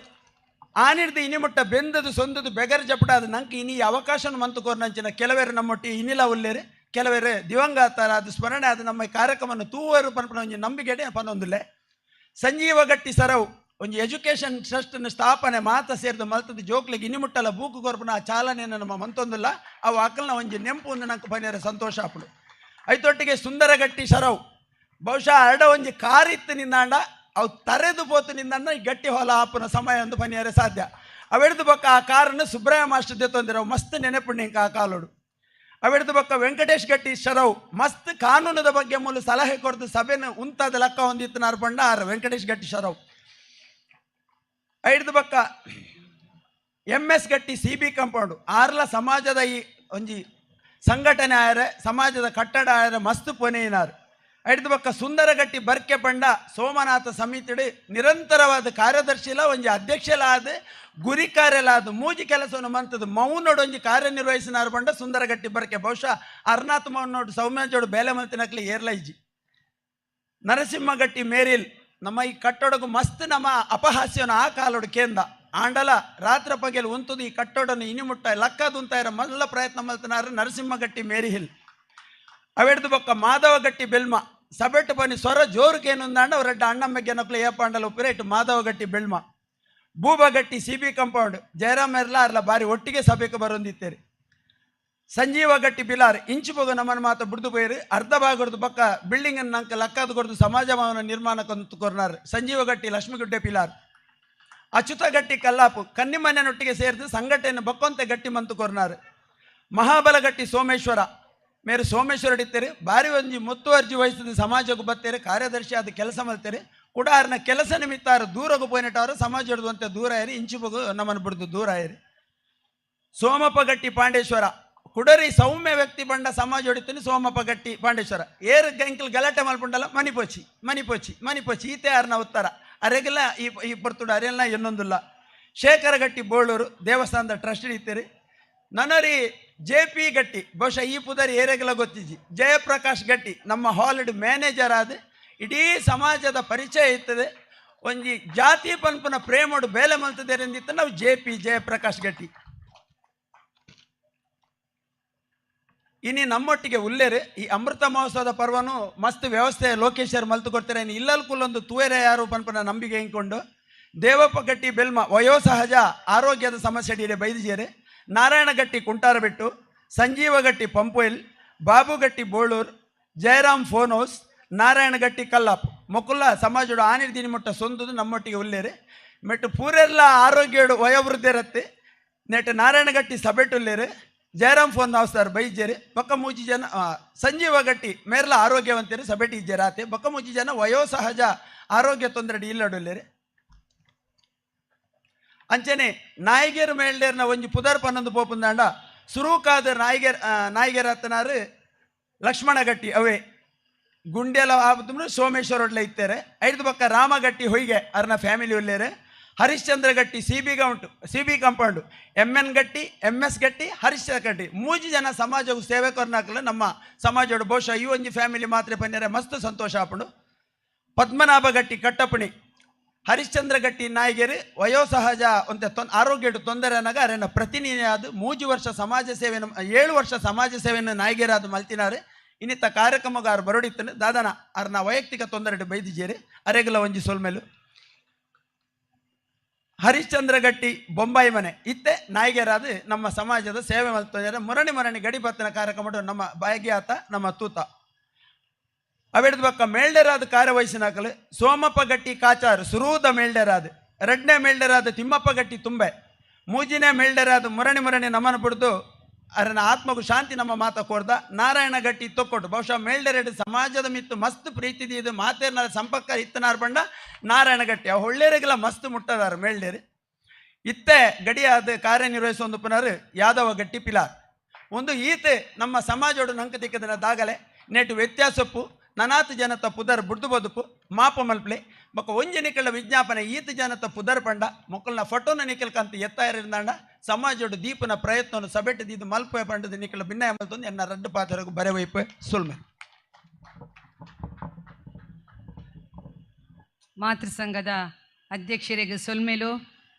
ಆನಿರ್ದು ಇನಿಮುಟ್ಟ ಬೆಂದದು ಸೊಂದದು ಬೆಗರ್ ಜಪಟಾದ ನಂಗೆ ಇನಿ ಅವಕಾಶನ ಮಂತುಕೋರ್ನಂಚಿನ ಕೆಲವರು ನಮ್ಮೊಟ್ಟಿ ಇನಿಲ ಉಲ್ಲೇರೆ ಕೆಲವರು ದಿವಂಗತರ ಅದು ಸ್ಮರಣೆ ಅದು ನಮ್ಮ ಕಾರ್ಯಕ್ರಮವನ್ನು ತೂವರು ಪನ್ಪನ ಒಂಜಿ ನಂಬಿಕೆಡೆ ಪನೊಂದುಲ್ಲೆ. ಸಂಜೀವ ಗಟ್ಟಿ ಸರವು ಒಂಜಿ ಎಜುಕೇಷನ್ ಟ್ರಸ್ಟ್ನ ಸ್ಥಾಪನೆ ಮಾತ ಸೇರಿದ ಮಲ್ತದ ಜೋಕ್ಲಿಗೆ ಇನಿಮುಟ್ಟಲ ಬೂಕು ಕೊರ್ಪುನ ಆ ಚಾಲನೆಯನ್ನು ನಮ್ಮ ಮಂತೊಂದಿಲ್ಲ ಅವು ಅಕಲ್ನ ಒಂಜಿ ನೆಂಪು ಒಂದು ನಂಗೆ ಪನಿಯರ ಸಂತೋಷ ಆಪುಡು. ಐತೊಟ್ಟಿಗೆ ಸುಂದರಗಟ್ಟಿ ಸರವು ಬಹುಶಃ ಅರಡ ಒಂಜಿ ಕಾರಿತ್ತು ನಿಂದಾಂಡ ಅವು ತರೆದು ಪೋತು ನಿಂದಾಂಡ ಈ ಗಟ್ಟಿ ಹೊಲ ಆಪುನ ಸಮಯ ಒಂದು ಪನಿಯರೆ ಸಾಧ್ಯ. ಅವೆಡ್ದು ಬೊಕ್ಕ ಆ ಕಾರನ್ನು ಸುಬ್ರಹ ಮಾಸ್ಟರ್ ದೆತ್ತೊಂದಿರವು ಮಸ್ತ್ ನೆನಪುಂಡು ಆ ಕಾಲೋಡು. ಅವೆಡ್ದು ಬೊಕ್ಕ ವೆಂಕಟೇಶ್ ಗಟ್ಟಿ ಶರವು ಮಸ್ತ್ ಕಾನೂನದ ಬಗ್ಗೆ ಮೂಲ ಸಲಹೆ ಕೊಡ್ದು ಸಭೆನ ಉಂತಾದ ಲೆಕ್ಕ ಹೊಂದಿತ್ತು ನಾರ್ಪಂಡ ಆರ್ ವೆಂಕಟೇಶ್ ಗಟ್ಟಿ ಶರವು. ಐಡ್ದು ಬೊಕ್ಕ M S Gatti C B compound ಆರ್ಲ ಸಮಾಜದ ಈ ಒಂಜಿ ಸಂಘಟನೆ ಆಯರೆ ಸಮಾಜದ ಕಟ್ಟಡ ಆಯರೆ ಮಸ್ತ್ ಪೊನೆಯಿನಾರು. ಐಡ್ದು ಬೊಕ್ಕ ಸುಂದರಗಟ್ಟಿ ಬರ್ಕೆ ಪಂಡ ಸೋಮನಾಥ ಸಮಿತಿಡು ನಿರಂತರವಾದ ಕಾರ್ಯದರ್ಶಿಲ ಒಂಜಿ ಅಧ್ಯಕ್ಷಲಾದ ಗುರಿ ಕಾರ್ಯಲಾದ ಮೂಜಿ ಕೆಲಸವನ್ನು ಮಂತದ್ದು ಮೌನೋಡು ಒಂಜಿ ಕಾರ್ಯನಿರ್ವಹಿಸಿನಾರು ಪಂಡ ಸುಂದರಗಟ್ಟಿ ಬರ್ಕೆ ಬಹುಶಃ ಅರ್ನಾಥ್ ಮೌನೋಡು ಸೌಮ್ಯಜೋಡು ಬೇಲೆ ಮಂತಿನಕ್ಲಿ ಏರ್ಲೈಜಿ. ನರಸಿಂಹಗಟ್ಟಿ ಮೇರಿಲ್ ನಮ್ಮ ಈ ಕಟ್ಟಡಕ್ಕೂ ಮಸ್ತ್ ನಮ್ಮ ಅಪಹಾಸ್ಯವನ್ನು ಆ ಕಾಲೋಡು ಕೇಂದ್ರ ಆಂಡಲ ರಾತ್ರಿ ಪಗೆಲ್ ಉಂತುದು ಈ ಕಟ್ಟಡನ್ನು ಇನಿಮುಟ್ಟ ಲಕ್ಕದುಂತಾಯಿರ ಮಲ್ಲ ಪ್ರಯತ್ನ ಮಲ್ತನಾರು ನರಸಿಂಹಗಟ್ಟಿ ಮೇರಿ ಹಿಲ್. ಅವೆಡ್ದು ಬೊಕ್ಕ ಮಾಧವಗಟ್ಟಿ ಬೆಲ್ಮ ಸಬೆಟ್ಟು ಬನ್ನಿ ಸ್ವರ ಜೋರುಕೇನುಂದಾಂಡ ಅವರೆಡ್ಡ ಅಣ್ಣಮ್ಮೆಗೆ ನಕ್ಲು ಏಪಾಂಡಲ ಉಪ್ಪಿರೇಟು Madhavagatti Belma. Boobagatti C B compound Jayaram ಎರ್ಲ ಅರ್ಲ ಬಾರಿ ಒಟ್ಟಿಗೆ ಸಭೆಗೆ ಬರೊಂದಿತ್ತೇರಿ. ಸಂಜೀವಗಟ್ಟಿ ಬಿಲಾರ್ ಇಂಚು ಪೋಗ ನಮ್ಮನ ಮಾತ ಬುಡ್ದು ಪೋಯಿರು ಅರ್ಧ ಭಾಗದ ಬೊಕ್ಕ ಬಿಲ್ಡಿಂಗ್ ನಂಕ ಲಕ್ಕಾದ ಕೊರ್ದು ಸಮಾಜ ಭವನ ನಿರ್ಮಾಣಕ್ಕಂತ ಕೊರ್ನಾರ್ ಸಂಜೀವಗಟ್ಟಿ ಲಕ್ಷ್ಮೀಗುಡ್ಡೆ ಪಿಲಾರ್. ಅಚ್ಯುತಗಟ್ಟಿ ಕಲ್ಲಾಪು ಕನ್ನಿಮನೆಯೊಟ್ಟಿಗೆ ಸೇರಿದು ಸಂಘಟನೆ ಬಕ್ಕೊಂತೆ ಗಟ್ಟಿ ಮಂತು ಕೊರ್ನಾರ್. ಮಹಾಬಲಗಟ್ಟಿ ಸೋಮೇಶ್ವರ ಮೇರು ಸೋಮೇಶ್ವರ ಇತ್ತೇರಿ ಬಾರಿ ಒಂಜಿ ಮುತ್ತುವರ್ಜಿ ವಹಿಸಿದ ಸಮಾಜಕ್ಕೆ ಬತ್ತೇರಿ ಕಾರ್ಯದರ್ಶಿ ಆದ ಕೆಲಸ ಮಲ್ತೇರಿ ಕೂಡ ಅವ್ರನ್ನ ಕೆಲಸ ನಿಮಿತ್ತ ಅವ್ರು ದೂರಕ್ಕೆ ಪೋಯಿನಟ್ಟವರು ಸಮಾಜ ಹಿಡಿದುವಂತೆ ದೂರ ಏರಿ ಇಂಚು ಬಗು ನಮ್ಮನ್ನು ಬಿಡ್ದು ದೂರ ಏರಿ. ಸೋಮಪ್ಪ ಗಟ್ಟಿ ಪಾಂಡೇಶ್ವರ ಕುಡರಿ ಸೌಮ್ಯ ವ್ಯಕ್ತಿ ಬಂಡ ಸಮಾಜ ಹೊಡಿತೀನಿ ಸೋಮಪ್ಪ ಗಟ್ಟಿ ಪಾಂಡೇಶ್ವರ ಏರು ಗಂಕಲ್ ಗಲಾಟೆ ಮಲ್ಪುಂಡಲ್ಲ ಮನಿಪೋಚಿ ಮನಿಪೋಚಿ ಮನಿಪೋಚಿ ಈತೆ ಆರ್ನ ಉತ್ತರ ಅರೆಗೆಲ್ಲ ಈ ಈ ಬರ್ತುಡು ಅರೆಲ್ಲ ಇನ್ನೊಂದಿಲ್ಲ. ಶೇಖರಗಟ್ಟಿ ಬೋಳೂರು ದೇವಸ್ಥಾನದ ಟ್ರಸ್ಟ್ ಇತ್ತೀರಿ. ನನರಿ ಜೆ ಪಿ ಗಟ್ಟಿ ಬಹುಶಃ ಈ ಪುದರಿ ಏರೆಗೆಲ್ಲ ಗೊತ್ತಿಜ್ಜಿ ಜಯಪ್ರಕಾಶ್ ಗಟ್ಟಿ ನಮ್ಮ ಹಾಲಿಡ್ ಮ್ಯಾನೇಜರ್ ಆದ ಇಡೀ ಸಮಾಜದ ಪರಿಚಯ ಇರ್ತದೆ. ಒಂಜಿ ಜಾತಿ ಪನ್ಪುನ ಪ್ರೇಮೋಡು ಬೇಲೆ ಮಲ್ತದೆ ಎಂದಿತ್ತು ನಾವು ಜೆ ಪಿ ಜಯಪ್ರಕಾಶ್ ಗಟ್ಟಿ. ಇನ್ನು ನಮ್ಮೊಟ್ಟಿಗೆ ಉಲ್ಲೇರು ಈ ಅಮೃತ ಮಹೋತ್ಸವದ ಪರ್ವನು ಮಸ್ತ್ ವ್ಯವಸ್ಥೆ ಲೋಕೇಶ್ವರ್ ಮಲ್ತು ಕೊಡ್ತಾರೆ. ಇನ್ನು ಇಲ್ಲಲ್ ಕುಲ್ಲೊಂದು ತೂಯರೆ ಯಾರು ಪನ್ಪನ ನಂಬಿಕೆ ಹಿಂಕೊಂಡು ದೇವಪ್ಪ ಗಟ್ಟಿ ಬೆಲ್ಮ ವಯೋಸಹಜ ಆರೋಗ್ಯದ ಸಮಸ್ಯೆ ಅಡಿಯರೆ ಬೈದಿಜೇರೆ. ನಾರಾಯಣಗಟ್ಟಿ ಕುಂಟಾರಬೆಟ್ಟು, ಸಂಜೀವಗಟ್ಟಿ ಪಂಪೊಯಿಲ್, ಬಾಬುಗಟ್ಟಿ ಬೋಳೂರ್, ಜಯರಾಮ್ ಫೋನ್ ಹೌಸ್, ನಾರಾಯಣಗಟ್ಟಿ ಕಲ್ಲಾಪ್ ಮೊಕುಲ್ಲ ಸಮಾಜಡು ಆನಿರ್ದಿನಿ ಮುಟ್ಟ ಸೊಂದುದು ನಮ್ಮೊಟ್ಟಿಗೆ ಉಲ್ಲೇರೆ. ಮೆಟ್ಟು ಪೂರೆಲ್ಲ ಆರೋಗ್ಯಡು ವಯೋವೃದ್ಧಿರತ್ತೆ ನೆಟ್ಟು ನಾರಾಯಣಗಟ್ಟಿ ಸಬೆಟುಲ್ಲೇರು ಜಯರಾಮ್ ಫೋನ್ ಹೌಸ್ ಬೈಜೇರಿ ಬೊಕ್ಕ ಮೂಜಿ ಜನ ಸಂಜೀವಗಟ್ಟಿ ಮೇರ್ಲ ಆರೋಗ್ಯವಂತರು ಸಬೆಟಿ ಇಜ್ಜೇರಾತೆ ಬೊಕ್ಕ ಮೂಜಿ ಜನ ವಯೋಸಹಜ ಆರೋಗ್ಯ ತೊಂದರೆ ಇಲ್ಲಡುಲ್ಲೇರಿ. ಅಂಚನೆ ನಾಯಿಗೇರು ಮೇಲ್ಡೇರ್ನ ಒಂಜಿ ಪುದರ್ ಪನ್ನೊಂದು ಪೋಪುಂದಾಂಡ ಸುರೂಕಾದ ನಾಯಿಗೇರ್ ನಾಯಿಗೇರತ್ತನಾರು ಲಕ್ಷ್ಮಣಗಟ್ಟಿ ಅವೇ ಗುಂಡೆಲ ಆಬುದು ಸೋಮೇಶ್ವರ ಒಡ್ಲೆ ಇತ್ತೇರೆ. ಐದು ಪಕ್ಕ ರಾಮಗಟ್ಟಿ ಹೊಯ್ಗೆ ಅರ್ನ family ಉಲ್ಲೇರೆ. Harishchandra Gatti C B count C B compound M N Gatti M S Gatti Harishchandra Gatti ಮೂಜಿ ಜನ ಸಮಾಜವು ಸೇವಕರನ್ನಾಕಲು ನಮ್ಮ ಸಮಾಜೋಡು ಬಹುಶಃ ಈ ಒಂಜಿ ಫ್ಯಾಮಿಲಿ ಮಾತ್ರ ಪನ್ಯರೆ ಮಸ್ತ್ ಸಂತೋಷ ಆಪುಂಡು. ಪದ್ಮನಾಭ ಗಟ್ಟಿ ಕಟ್ಟಪಣಿ ಹರಿಶ್ಚಂದ್ರ ಗಟ್ಟಿ ನಾಯಿಗೇರಿ ವಯೋಸಹಜ ಒಂತೆ ಆರೋಗ್ಯ ತೊಂದರೆ ಅನ್ನಾಗ ಅರೆನ ಪ್ರತಿನಿಧಿಯಾದ ಮೂಜಿ ವರ್ಷ ಸಮಾಜ ಸೇವೆಯನ್ನು 7 ವರ್ಷ ಸಮಾಜ ಸೇವೆಯನ್ನು ನಾಯಿಗೇರಾದ ಮಲ್ತಿನಾರೆ. ಇನ್ನಿತ್ತ ಕಾರ್ಯಕ್ರಮಗಾರ ಬರೋಡಿತ್ತನು ದಾದನ ಅರ್ನ ವೈಯಕ್ತಿಕ ತೊಂದರೆ ಬೈದಿಜೇರಿ ಅರೆಗಲ ಒಂಜಿ ಸೊಲ್ಮೇಲು. ಹರಿಶ್ಚಂದ್ರ ಗಟ್ಟಿ ಬೊಂಬಾಯಿ ಮನೆ ಇತ್ತೆ ನಾಯಿಗೆರಾದ ನಮ್ಮ ಸಮಾಜದ ಸೇವೆ ಮಲ್ತೊಂದರೆ ಮುರಣಿ ಮುರಣಿ ಗಡಿಪತ್ತನ ಕಾರ್ಯಕ್ರಮ ನಮ್ಮ ಬಾಯಿಗೆ ನಮ್ಮ ತೂತ. ಅವೆಡ್ದು ಬಕ್ಕ ಮೇಲ್ಡೆರಾದ ಕಾರ್ಯವಹಿಸಿನಾಕಲು ಸೋಮಪ್ಪ ಗಟ್ಟಿ ಕಾಚಾರು ಸುರೂದ ಮೇಲ್ಡೆರಾದ, ರಡ್ನೇ ಮೇಲ್ಡೆರಾದ ತಿಮ್ಮಪ್ಪ ಗಟ್ಟಿ ತುಂಬೆ, ಮೂಜಿನೇ ಮೇಲ್ಡೆರಾದ ಮುರಣಿ ಮುರಣಿ ನಮನ ಬಿಡ್ದು ಅರನ ಆತ್ಮಗೂ ಶಾಂತಿ ನಮ್ಮ ಮಾತ ಕೋರ್ದ ನಾರಾಯಣ ಗಟ್ಟಿ ತೊಕ್ಕೊಟ್ಟು. ಬಹುಶಃ ಮೇಲ್ಡೆರೆಡು ಸಮಾಜದ ಮಿತ್ತು ಮಸ್ತ್ ಪ್ರೀತಿ ಇದು ಮಾತೇನ ಸಂಪರ್ಕ ಇತ್ತನಾರ್ ಬಂಡ ನಾರಾಯಣ ಗಟ್ಟಿ ಅವು ಒಳ್ಳೇರಿಗೆಲ್ಲ ಮಸ್ತ್ ಮುಟ್ಟದಾರ ಮೇಲ್ಡೇರಿ. ಇತ್ತೆ ಗಡಿಯಾದ ಕಾರ್ಯನಿರ್ವಹಿಸುವ ಒಂದು ಪುನರ್ ಯಾದವ ಗಟ್ಟಿ ಪಿಲಾರ್ ಒಂದು ಈತೆ ನಮ್ಮ ಸಮಾಜೋಡು ನಂಕ ತಿಕ್ಕದನ ದಾಗಲೆ ನೆಟ್ಟು ವ್ಯತ್ಯಾಸಪ್ಪು ನನಾತ ಜನತ ಪುದರ್ ಬುಡ್ದು ಬದುಪು ಮಾಪ ಮಲ್ಪ್ಲೆ ಬೊಕ್ಕ ಒಂಜಿ ನಿಕಲ ವಿಜ್ಞಾಪನೆ ಈತ ಜನತ ಪುದರ್ ಪಂಡ ಮೊಕ್ಕಲ್ನ ಫೋಟೋನ ನಿಕಲ್ಕಂತ ಎತ್ತಾಯರಿಂದಾಂಡ ಸಮಾಜೋಡು ದೀಪನ ಪ್ರಯತ್ನವನ್ನು ಸಬೆಟ್ಟು ದೀದು ಮಲ್ಪೆ ಪಂಡದ ನಿಕಲ ಭಿನ್ನಯ ಮಲ್ತೊಂದು ಎನ್ನ ರಡ್ಡು ಪಾತ್ರಗೂ ಬರೆವೈಪೆ ಸುಲ್ಮೆ. ಮಾತೃ ಸಂಘದ ಅಧ್ಯಕ್ಷರಿಗೆ ಸೊಲ್ಮೇಲು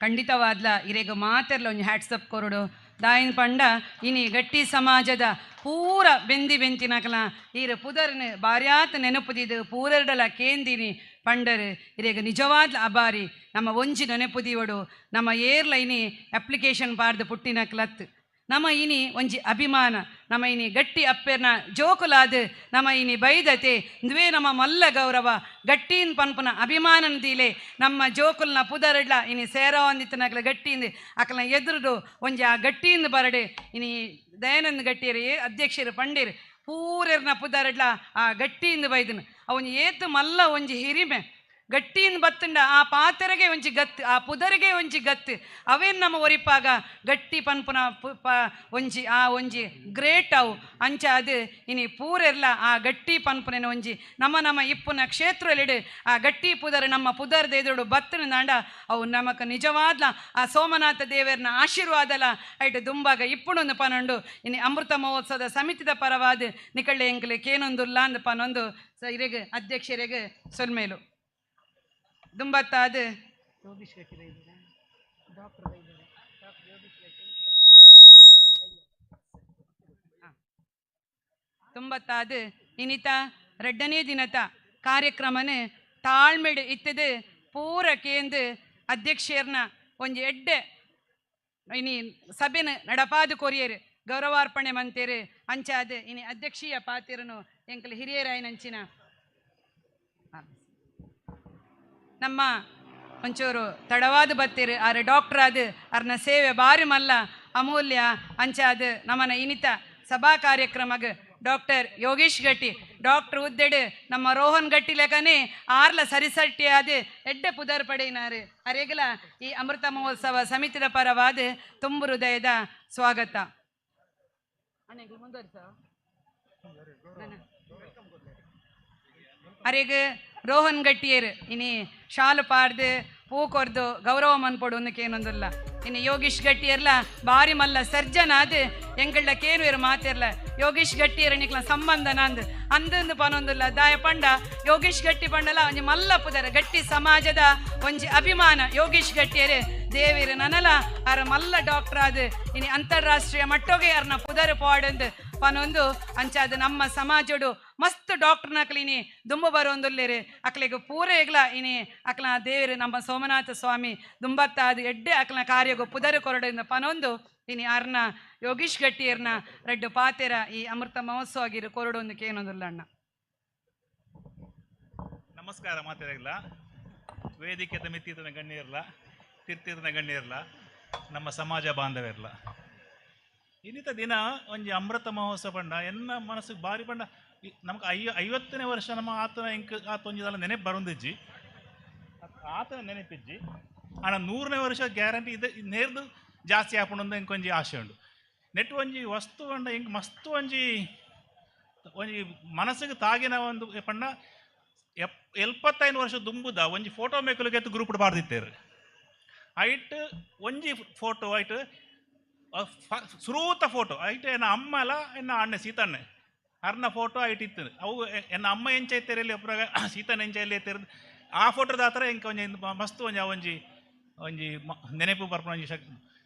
ಖಂಡಿತವಾದ್ಲ ಇರೆಗ ಮಾತೆರ್ಲ ಒಂಜಿ ಹ್ಯಾಟ್ಸಪ್ ಕೊರಡು ದಾಯಿನ ಪಂಡ ಇನಿ ಗಟ್ಟಿ ಸಮಾಜದ ಪೂರ ಬೆಂದಿ ಬೆಂತಿನಕಲ ಈರ ಪುದರ್ನ ಬಾರ್ಯಾತ ನೆನಪುದಿದು ಪೂರೆರಡಲ ಕೇಂದಿನಿ ಪಂಡರು ಇರೆಗ ನಿಜವಾದ್ಲ ಅಬಾರಿ ನಮ್ಮ ಒಂಜಿ ನೆನಪುದಿವಡು ನಮ್ಮ ಏರ್ಲ ಇನಿ ಅಪ್ಲಿಕೇಶನ್ ಪಾರ್ದು ಪುಟ್ಟಿನಕ್ಲತ್ ನಮ್ಮ ಇನಿ ಒಂಜಿ ಅಭಿಮಾನ ನಮ್ಮ ಇನಿ ಗಟ್ಟಿ ಅಪ್ಪೆರ್ನ ಜೋಕುಲಾದ ನಮ್ಮ ಇನಿ ಬೈದತೆ ಇಂದುವೇ ನಮ್ಮ ಮಲ್ಲ ಗೌರವ ಗಟ್ಟಿನ ಪನ್ಪುನ ಅಭಿಮಾನನ ದೀಲೆ ನಮ್ಮ ಜೋಕುಲ್ನ ಪುದರಡ್ಲ ಇನಿ ಸೇರವಂದಿತ್ತನಕಲ ಗಟ್ಟಿಯಿಂದ ಅಕಲ್ನ ಎದುರುಡು ಒಂಜಿ ಆ ಗಟ್ಟಿಯಿಂದ ಬರಡೆ ಇನಿ ದಯಾನಂದ ಗಟ್ಟಿಯರು ಅಧ್ಯಕ್ಷರು ಪಂಡೀರ್ ಪೂರೆರ್ನ ಪುದರಡ್ಲ ಆ ಗಟ್ಟಿಯಿಂದ ಬೈದನು ಅವನ್ ಏತು ಮಲ್ಲ ಒಂಜಿ ಹಿರಿಮೆ ಗಟ್ಟಿಯಿಂದ ಬತ್ತಂಡ ಆ ಪಾತೆರೆಗೆ ಒಂಜಿ ಗತ್ತು ಆ ಪುದರಿಗೆ ಒಂಜಿ ಗತ್ತು ಅವೇನು ನಮ್ಮ ಒರಿಪಾಗ ಗಟ್ಟಿ ಪನ್ಪುನ ಒಂಜಿ ಆ ಒಂಜಿ ಗ್ರೇಟ್ ಅವು ಅಂಚ ಅದು ಇನಿ ಪೂರೆರ್ಲ ಆ ಗಟ್ಟಿ ಪನ್ಪುನ ಒಂಜಿ ನಮ್ಮ ನಮ್ಮ ಇಪ್ಪುನ ಕ್ಷೇತ್ರಲಿಡು ಆ ಗಟ್ಟಿ ಪುದರ್ ನಮ್ಮ ಪುದರ್ದ ಎದುರು ಬತ್ತನ ನಾಂಡ ಅವು ನಮಕ ನಿಜವಾದ್ಲ ಆ ಸೋಮನಾಥ ದೇವರನ ಆಶೀರ್ವಾದಲ ಐಟ್ ದುಂಬಾಗ ಇಪ್ಪುಣೊಂದು ಪನೊಂಡು ಇನಿ ಅಮೃತ ಮಹೋತ್ಸವದ ಸಮಿತಿದ ಪರವಾದ ನಿಕಳ್ಳೆ ಎಂಕಲೆ ಕೇನೊಂದುಲ್ಲ ಅಂದ್ ಪನೊಂದು ಇರೆಗ್ ಅಧ್ಯಕ್ಷರಿಗೆ ಸೊಲ್ಮೇಲು ದುಂಬತ್ತಾದ ತೊಂಬತ್ತಾದ ಇನಿತ ರಡ್ಡನೇ ದಿನತ ಕಾರ್ಯಕ್ರಮನೆ ತಾಳ್ಮೆಡು ಇತ್ತದು ಪೂರ ಕೇಂದು ಅಧ್ಯಕ್ಷರ್ನ ಒಂಜಿ ಎಡ್ಡೆ ಇನಿ ಸಭೆನ ನಡಪಾದ ಕೊರಿಯರು ಗೌರವಾರ್ಪಣೆ ಮಂತೇರು ಅಂಚಾದ ಇನಿ ಅಧ್ಯಕ್ಷೀಯ ಪಾತಿರನು ಎಂಕಲ್ ಹಿರಿಯರಾಯನಂಚಿನ ನಮ್ಮ ಒಂಚೂರು ತಡವಾದ ಬತ್ತೀರು ಆರೆ ಡಾಕ್ಟರ್ ಆದ ಅರ್ನ ಸೇವೆ ಬಾರಿ ಮಲ್ಲ ಅಮೂಲ್ಯ ಅಂಚಾದ ನಮ್ಮನ ಇನಿತ ಸಭಾ ಕಾರ್ಯಕ್ರಮಗ್ ಡಾಕ್ಟರ್ ಯೋಗೀಶ್ ಗಟ್ಟಿ ಡಾಕ್ಟರ್ ಉದ್ದೆಡು ನಮ್ಮ ರೋಹನ್ ಗಟ್ಟಿ ಲೆಕ್ಕನೆ ಆರ್ಲ ಸರಿಸಟ್ಟಿ ಆದ ಎಡ್ಡೆ ಪುದರ್ ಪಡೆಯಿನಾರು ಅರೆಗಲ ಈ ಅಮೃತ ಮಹೋತ್ಸವ ಸಮಿತಿದ ಪರವಾದ ತುಂಬು ಹೃದಯದ ಸ್ವಾಗತ. ಅರೆಗ್ ರೋಹನ್ ಗಟ್ಟಿಯರು ಇನಿ ಶಾಲು ಪಾರ್ದು ಪೂ ಕೊರ್ದು ಗೌರವ ಮನ್ಪೊಡು ಒಂದಕ್ಕೇನೊಂದಿಲ್ಲ. ಇನ್ನು ಯೋಗೀಶ್ ಗಟ್ಟಿಯರ್ಲ ಬಾರಿ ಮಲ್ಲ ಸರ್ಜನ್ ಆದ್ ಎಂಕಳ್ಳ ಕೇನುವೆರ್ ಮಾತಿರ್ಲ ಯೋಗೀಶ್ ಗಟ್ಟಿಯರ್ ನಿಕ್ಲ ಸಂಬಂಧ ನಂದು ಅಂದಂದು ಪನೊಂದಿಲ್ಲ ದಾಯ ಪಂಡ ಯೋಗೀಶ್ ಗಟ್ಟಿ ಪಂಡಲ ಒಂಜಿ ಮಲ್ಲ ಪುದರ್ ಗಟ್ಟಿ ಸಮಾಜದ ಒಂಜಿ ಅಭಿಮಾನ ಯೋಗೀಶ್ ಗಟ್ಟಿಯರು ದೇವಿರ ನನಲ ಅರ ಮಲ್ಲ ಡಾಕ್ಟರ್ ಆದ್ ಇನಿ ಅಂತಾರಾಷ್ಟ್ರೀಯ ಮಟ್ಟೋಗೆ ಅರ್ನ ಪುದರ್ ಪಾಡಂದು ಪನೊಂದು ಅಂಚಾದ ನಮ್ಮ ಸಮಾಜಡು ಮಸ್ತ್ ಡಾಕ್ಟರ್ ನಕಲಿನಿ ದುಂಬು ಬರೋಂದುಲ್ಲೇರು ಅಕ್ಲೆಗ್ ಪೂರೇಗ್ಲ ಇನಿ ಅಕ್ಲ ದೇವರು ನಮ್ಮ ಸೋಮನಾಥ ಸ್ವಾಮಿ ದುಂಬತ್ತಾದ ಎಡ್ಡೆ ಅಕ್ಲ ಕಾರ್ಯಗು ಪುದರ್ ಕೊರಡಿಂದ ಪನೊಂದು ಇನಿ ಅರ್ನ ಯೋಗೀಶ್ ಗಟ್ಟಿಯರ್ನ ರಡ್ಡು ಪಾತೆರ ಈ ಅಮೃತ ಮಹೋತ್ಸವ ಆಗಿರು ಕೊರಡೊಂದು ಕೇನೊಂದುಲ್ಲ ಅಣ್ಣ. ನಮಸ್ಕಾರ ಮಾತಾಡಿಲ್ಲ ವೇದಿಕೆದ ಮಿತ್ತಿತನ ಗಣ್ಯರ್ಲ ತಿರ್ತಿತನ ಗಣ್ಯರ್ಲ ನಮ್ಮ ಸಮಾಜ ಬಾಂಧವ್ಯರ್ಲ ಇನ್ನಿತ ದಿನ ಒಂಜಿ ಅಮೃತ ಮಹೋತ್ಸವ ಪಂಡ ಎನ್ನ ಮನಸ್ಸಿಗೆ ಭಾರಿ ಪಂಡ ನಮ್ಗೆ 50ನೇ ವರ್ಷ ನಮ್ಮ ಆತನ ಇಂಕ್ ಆತ ಒಂಜಿದಲ್ಲ ನೆನಪು ಬರೊಂದಿಜ್ಜಿ ಆತನ ನೆನಪಿಜ್ಜಿ ಆಣ 100ನೇ ವರ್ಷ ಗ್ಯಾರಂಟಿ ಇದೆ ನೇರ್ದು ಜಾಸ್ತಿ ಆಪುಂಡು ಇಂಕೊಂಜಿ ಆಶೆ ಉಂಡು ನೆಟ್ ಒಂಜಿ ವಸ್ತು ಪಂಡ ಇಂಕ್ ಮಸ್ತ್ ಒಂಜಿ ಒಂಜಿ ಮನಸ್ಸಿಗೆ ತಾಗಿನ ಒಂದು ಪಂಡ 75 ವರ್ಷ ದುಂಬುದ ಒಂಜಿ ಫೋಟೋ ಮೇಕುಲಿಗೆ ಗ್ರೂಪ್ ಬಾರ್ದಿತ್ತೇರು ಐಟ್ ಒಂಜಿ ಫೋಟೋ ಐಟ್ ಸುರೂತ ಫೋಟೋ ಐಟ್ ಎನ್ನ ಅಮ್ಮಲ ಎನ್ನ ಅಣ್ಣೆ ಸೀತಣ್ಣೆ ಅರ್ನ ಫೋಟೋ ಐಟ್ ಇತ್ತು ಅವು ಎನ್ನ ಅಮ್ಮ ಎಂಚ ಇತ್ತೇರಲ್ಲಿ ಒಬ್ಬರಾಗ ಸೀತನ ಎಂಚ ಎಲ್ಲಿ ಎತ್ತಿರೋದು ಆ ಫೋಟೋದ ಆತರ ಇಂಕ ಒಂಜಿ ಮಸ್ತ್ ಒಂಜಿ ಒಂಜಿ ಒಂಜಿ ನೆನಪು ಬರ್ಪುನ ಒಂಜಿ ಶಕ್ತಿ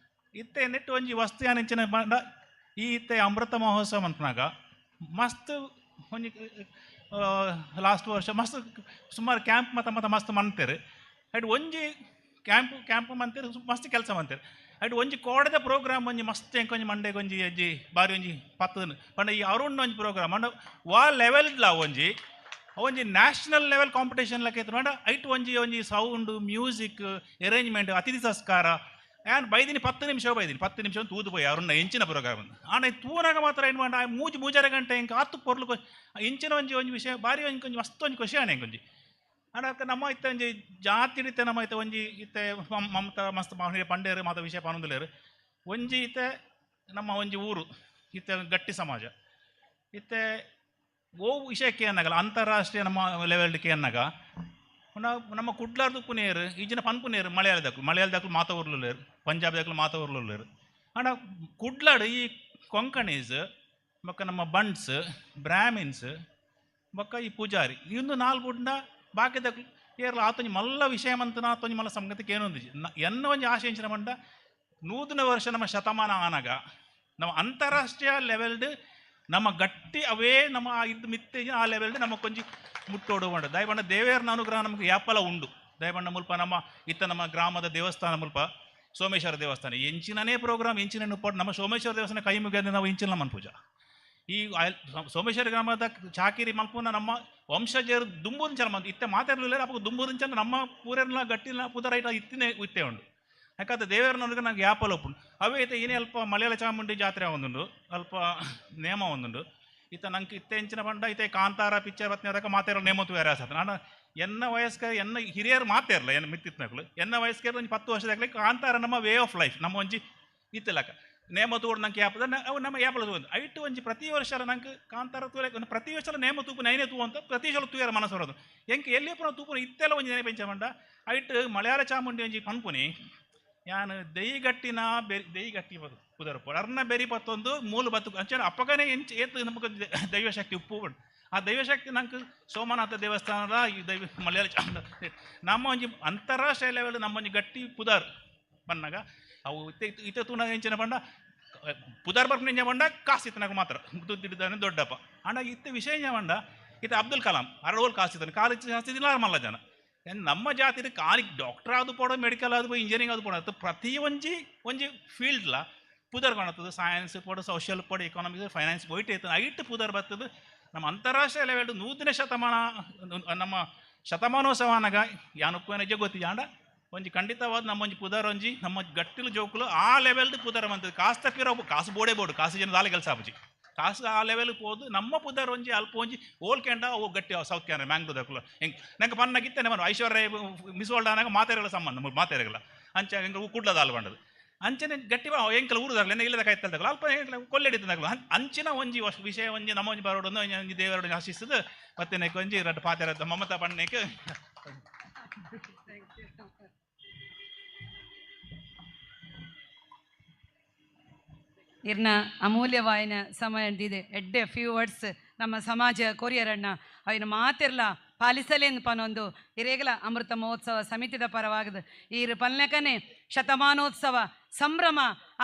ಇತ್ತೆ ನೆಟ್ಟು ಒಂಜಿ ವಸ್ತು ಯಾನೆಂಚಿನ ಪಂಡ ಈ ಇತ್ತೆ ಅಮೃತ ಮಹೋತ್ಸವ ಮನ್ಪುನಾಗ ಮಸ್ತ್ ಒಂಜಿ ಲಾಸ್ಟ್ ವರ್ಷ ಮಸ್ತ್ ಸುಮಾರು ಕ್ಯಾಂಪ್ ಮತ್ತ ಮತ್ತ ಮಸ್ತ್ ಮಂತೇರು ಐಟ್ ಒಂಜಿ ಕ್ಯಾಂಪ್ ಕ್ಯಾಂಪ್ ಮಂತೇರು ಮಸ್ತ್ ಕೆಲಸ ಮಂತೇರು ಐಟ್ ಒಂಜಿ ಕೋಡೆದ ಪ್ರೋಗ್ರಾಮ್ ಒಂಜಿ ಮಸ್ತ್ ಎಂಕೊಂಜಿ ಮಂಡೆಗೆ ಒಂಜಿ ಅಜ್ಜಿ ಬಾರಿ ಒಂಜಿ ಪತ್ತದನು ಪಂಡ ಈ ಅರುಣ್ ಒಂಜಿ ಪ್ರೋಗ್ರಾಮ್ ಅಂಡ ವಾ ಲೆವೆಲ್ಡ್ಲ ಒಂಜಿ ಒಂಜಿ ನ್ಯಾಷನಲ್ ಲೆವೆಲ್ ಕಾಂಪಿಟೇಷನ್ ಲೆಕ್ಕ ಇತ್ತು ಪಂಡ ಐಟ್ ಒಂಜಿ ಒಂಜಿ ಸೌಂಡು ಮ್ಯೂಸಿಕ್ ಅರೇಂಜ್ಮೆಂಟ್ ಅತಿಥಿ ಸಂಸ್ಕಾರ ಆ್ಯಂಡ್ ಬೈದಿನಿ 10 ನಿಮಿಷ ಬೈದಿನಿ 10 ನಿಮಿಷ ತೂದು ಪೋಯಿ ಅರುಣ ಎಂಚಿನ ಪ್ರೋಗ್ರಾಮ್ ಆಂಡ ತೂನಾಗ ಮಾತ್ರ ಏನು ಮಾಡ ಮೂಜರೆ ಗಂಟೆ ಇಂಕ ಆತು ಪೊರ್ಲು ಇಂಚಿನ ಒಂಜಿ ಒಂಜಿ ವಿಷಯ ಬಾರಿ ಒಂಜಿ ಕೊಂಚ ಮಸ್ತ್ ಒಂಜಿ ಖುಷಿ ಆಣೆ ಒಂಜಿ ಆಂಡ ನಮ್ಮ ಇತ್ತೆ ಒಂಜಿ ಜಾತಿ ಇತ್ತೆ ನಮ್ಮ ಇತ್ತೆ ಒಂಜಿ ಇತ್ತೆ ಮಮತ ಮಸ್ತ್ ಪಂಡೇರು ಮಾತ ವಿಷಯ ಪನೊಂದುಲ್ಲೇರು ಒಂಜಿ ಇತ್ತೆ ನಮ್ಮ ಒಂಜಿ ಊರು ಇತ್ತೆ ಗಟ್ಟಿ ಸಮಾಜ ಇತ್ತೆ ಓ ವಿಷಯಕ್ಕೆ ಅನ್ನಗಲ್ಲ ಅಂತಾರಾಷ್ಟ್ರೀಯ ನಮ್ಮ ಲೆವೆಲ್ಗೆ ಅನ್ನಾಗ ನಮ್ಮ ಕುಡ್ಲಾರ್ದು ಪುನೇರು ಈಜಿನ ಪನ್ಪುನೇರು ಮಲಯಾಳದಕ್ಕೂ ಮಲಯಾಳದಕ್ಕೂ ಮಾತ ಊರ್ಲುಲ್ಲೇರು ಪಂಜಾಬ್ದಕ್ಕೂ ಮಾತ ಊರ್ಲುಲ್ಲೇರು ಆಂಡ ಕುಡ್ಲಾಡು ಈ ಕೊಂಕಣೀಸ್ ಬೊಕ್ಕ ನಮ್ಮ ಬಂಟ್ಸ್ ಬ್ರಾಹ್ಮಿನ್ಸ್ ಬೊಕ್ಕ ಈ ಪೂಜಾರಿ ಇಂದು ನಾಲ್ಕು ಬುಡ್ನ ಬಾಕಿದಕ್ಲು ಏರ್ಲ ಆತೊಂಜಿ ಮಲ್ಲ ವಿಷಯ ಮಂತನ ಆತೊಂಜಿ ಮಲ್ಲ ಸಂಗತಿಗೆ ಏನೊಂದಿಜಿ ಎನ್ನ ಒಂಜಿ ಆಶೆ ಎಂಚಿನ ಮಂಡ 100ನೇ ವರ್ಷ ನಮ್ಮ ಶತಮಾನ ಆನಾಗ ನಮ್ಮ ಅಂತಾರಾಷ್ಟ್ರೀಯ ಲೆವೆಲ್ಡ್ ನಮ್ಮ ಗಟ್ಟಿ ಅವೇ ನಮ್ಮ ಇದು ಮಿತ್ತೆ ಆ ಲೆವೆಲ್ಡ್ ನಮ್ಮ ಕೊಂಚಿ ಮುಟ್ಟೋಡು ಮಂಡ ದಯಬಣ್ಣ ದೇವೇರ್ನ ಅನುಗ್ರಹ ನಮಗೆ ಯಾಪಲ ಉಂಡು ದಯಬಣ್ಣ ಮುಲ್ಪ ನಮ್ಮ ಇತ್ತ ನಮ್ಮ ಗ್ರಾಮದ ದೇವಸ್ಥಾನ ಮುಲ್ಪ ಸೋಮೇಶ್ವರ ದೇವಸ್ಥಾನ ಎಂಚಿನನೇ ಪ್ರೋಗ್ರಾಮ್ ಎಂಚಿನ ಉಪ್ಪಾಡು ನಮ್ಮ ಸೋಮೇಶ್ವರ ದೇವಸ್ಥಾನ ಕೈ ಮುಗಿಯೋದು ನಾವು ಎಂಚಿನ ಮನ್ಪೂಜ ಈ ಸೋಮೇಶ್ವರ ಗ್ರಾಮದ ಚಾಕಿರಿ ಮಲ್ಪುನ ನಮ್ಮ ವಂಶಜರು ದುಂಬುರಿಂಚನ ಮಂತ್ ಇತ್ತೆ ಮಾತಾಡಲಿಲ್ಲ ಅಪ್ಪ ದುಂಬುರಿಂಚನ ನಮ್ಮ ಪೂರೆಲ್ಲ ಗಟ್ಟಿನ ಪುದರ ಐಟ ಇತ್ತಿನೇ ಇತ್ತೆ ಉಂಡು ಯಾಕಂದ್ರೆ ದೇವರನ್ನ ನನಗೆ ಯಾಪಲ ಒಪ್ಪುಂಡು ಅವೇ ಇತ್ತೆ ಏನೇ ಅಲ್ಪ ಮಲಯಾಳ ಚಾಮುಂಡಿ ಜಾತ್ರೆ ಒಂದುಂಡು ಅಲ್ಪ ನೇಮ ಒಂದುಂಡು ಇತ್ತ ನಂಗೆ ಇತ್ತೆ ಎಂಚಿನ ಪಂಡ ಇತ್ತೆ ಕಾಂತಾರ ಪಿಕ್ಚರ್ ಬತ್ನೆ ಅದಕ್ಕೆ ಮಾತಾಡೋ ನೇಮತ್ತು ಬೇರೆ ಆಸತ್ತೆ ನಾನು ಎನ್ನ ವಯಸ್ಕ ಎನ್ನ ಹಿರಿಯರು ಮಾತಾರಲ್ಲ ಎನ್ನ ಮಿತ್ತಿತ್ನಕ್ಲು ಎನ್ನ ವಯಸ್ಕರು ಒಂದು 10 ವರ್ಷದಾಗಲಿ ಕಾಂತಾರ ನಮ್ಮ ವೇ ಆಫ್ ಲೈಫ್ ನಮ್ಮ ಒಂಜಿ ಇತ್ತಲಕ್ಕ ನೇಮ ತೂಡು ನಂಗೆ ಯಾಪದ ಅವು ನಮ್ಮ ಯಾಪಲ ತೂಂದು ಐಟು ಒಂಜಿ ಪ್ರತಿ ವರ್ಷ ನಂಗೆ ಕಾಂತಾರ ತೂಲೆ ಪ್ರತಿ ವರ್ಷ ನೇಮ ತೂಪು ನೈನೇ ತೂ ಅಂತ ಪ್ರತಿ ಸಲ ತೂಯರ ಮನಸ್ಸು ಬರೋದು ಎಂಕ್ ಎಲ್ಲಿ ಪುನಃ ತೂಪುನ ಇತ್ತೆಲ್ಲ ಒಂಜಿ ನೆನಪೆಂಚ ಪಂಡ ಐಟು ಮಲಯಾಳ ಚಾಮುಂಡಿ ಒಂಜಿ ಪನ್ಪುನಿ ಯಾನು ದೈಗಟ್ಟಿನ ಬೆರಿ ದೈಗಟ್ಟಿ ಪುದರಪ್ಪು ಅರ್ನ ಬೆರಿ ಪತ್ತೊಂದು ಮೂಲ ಬತ್ತು ಅಂಚೆ ಅಪ್ಪಗನೇ ಎಂಚ ಏತು ನಮಗೆ ದೈವಶಕ್ತಿ ಉಪ್ಪು ಆ ದೈವಶಕ್ತಿ ನಂಗೆ ಸೋಮನಾಥ ದೇವಸ್ಥಾನದ ಈ ದೈವ ಮಲಯಾಳ ನಮ್ಮ ಒಂಜಿ ಅಂತಾರಾಷ್ಟ್ರೀಯ ಲೆವೆಲ್ ನಮ್ಮ ಒಂಜಿ ಗಟ್ಟಿ ಪುದರ್ ಬನ್ನಾಗ ಅವು ಇತ್ತೆ ತೂನಾಗ ಎಂಚಿನ ಪಂಡ ಪುದರ್ ಬರ್ಪುನ ಪಂಡ ಕಾಸು ಇತ್ತನಾಗ ಮಾತ್ರ ದುಡ್ಡಿದ್ದಾನೆ ದೊಡ್ಡಪ್ಪ. ಆಂಡ ಇತ್ತೆ ವಿಷಯ ಪಂಡ ಇತ್ತೆ ಅಬ್ದುಲ್ ಕಲಾಂ ಅರವಲ್ ಕಾಸು ಇತ್ತಾನೆ, ಕಾಲೇಜ್ ಜಾಸ್ತಿ ಇಲ್ಲ ಮಲ್ಲ ಜನ. ನಮ್ಮ ಜಾತಿದ ಕಾಲಿಗೆ ಡಾಕ್ಟರ್ ಆದು ಪೋಡ, ಮೆಡಿಕಲ್ ಆದು ಇಂಜಿನಿಯರಿಂಗ್ ಆದು ಪೋಡ, ಪ್ರತಿ ಒಂಜಿ ಒಂಜಿ ಫೀಲ್ಡ್ಲ ಪುದರ್ ಕಾಣುತ್ತದೆ. ಸೈನ್ಸ್ ಪೋಡು, ಸೋಷಿಯಲ್ ಪೋಡು, ಎಕಾನಮಿಕ್ಸ್, ಫೈನಾನ್ಸ್ ಪೋಯಿಟ್ ಇತ್ತು ಐಟ್ ಪುದರ್ ಬರ್ತದೆ. ನಮ್ಮ ಅಂತಾರಾಷ್ಟ್ರೀಯ ಲೆವೆಲ್ 100ನೇ ಶತಮಾನ ನಮ್ಮ ಶತಮಾನೋತ್ಸವನಾಗ ಯಾನುಪ್ಪನ ಗೊತ್ತಿದೆ. ಆಂಡ ಒಂಜಿ ಖಂಡಿತವಾದ ನಮ್ಮೊಂಜಿ ಪುದರ್ ಒಂಜಿ ನಮ್ಮ ಗಟ್ಟಿಲು ಜೋಕುಲು ಆ ಲೆವೆಲ್ದು ಪುದರ್ ಬಂತದ್ದು. ಕಾಸು ತಪ್ಪಿರೋ ಕಾಸು ಬೋಡೇ ಬೋಡು, ಕಾಸು ಜನ ದಾಲೆ ಕೆಲಸ ಆಪುಜಿ, ಕಾಸು ಆ ಲೆವೆಲ್ ಪೋದು ನಮ್ಮ ಪುದರ್ ಒಂಜಿ ಅಲ್ಪ ಒಂಜಿ ಓಲ್ಕೆಂಡ ಅವು ಗಟ್ಟಿ ಸೌತ್ ಕ್ಯಾನರಾ ಮ್ಯಾಂಗ್ಳೂರ್ ದಕ್ಕಲು ಹೆಂಗೆ ನಂಗೆ ಪನ್ನಾಗಿತ್ತೇನೆ ಮನ ಐಶ್ವರ್ಯ ಮಿಸ್ ವರ್ಲ್ಡ್ ಆನಾಗ ಮಾತಾಡಲ್ಲ ಸಂಬಂಧ ಮಾತಾಡಲ್ಲ ಅಂಚೆ ಹೆಂಗೆ ಕುಡ್ಲದ ಅಲ್ ಬಂಡದು ಅಂಚನೆ ಗಟ್ಟಿ ಎಂಕಲ್ ಊರುದಾಗಲಿ ಎನ್ನ ಇಲ್ಲದ ಕಾಯ್ತಲ್ದಾಗಲ್ಲ ಅಲ್ಪ ಕೊಲ್ಲೆಡಿದ್ದಾಗಲು ಅಂಚಿನ ಒಂಜಿ ವಿಷಯ ಒಂಜಿ ನಮ್ಮ ಒಂಜಿ ಬರೋಡು ಒಂಜಿ ದೇವರೋಡು ಆಶಿಸ್ತದೆ. ಮತ್ತೆ ನೆಕ್ ಒಂಜಿ ರಡ್ಡು ಪಾತೆರ ಮಮತಾ ಪಣ್ಣೆಕ್ ಇರ್ನ ಅಮೂಲ್ಯವಾಯಿನ ಸಮಯ ಇದೆ ಎಡ್ಡೆ ಫ್ಯೂ ವರ್ಡ್ಸ್ ನಮ್ಮ ಸಮಾಜ ಕೊರಿಯರಣ್ಣ ಅವಿನ ಮಾತಿರ್ಲ ಪಾಲಿಸಲೇನು ಪನೊಂದು ಇರೇಗಲ ಅಮೃತ ಮಹೋತ್ಸವ ಸಮಿತಿದ ಪರವಾಗದು ಈರು ಪಲ್ನಕನೆ ಶತಮಾನೋತ್ಸವ ಸಂಭ್ರಮ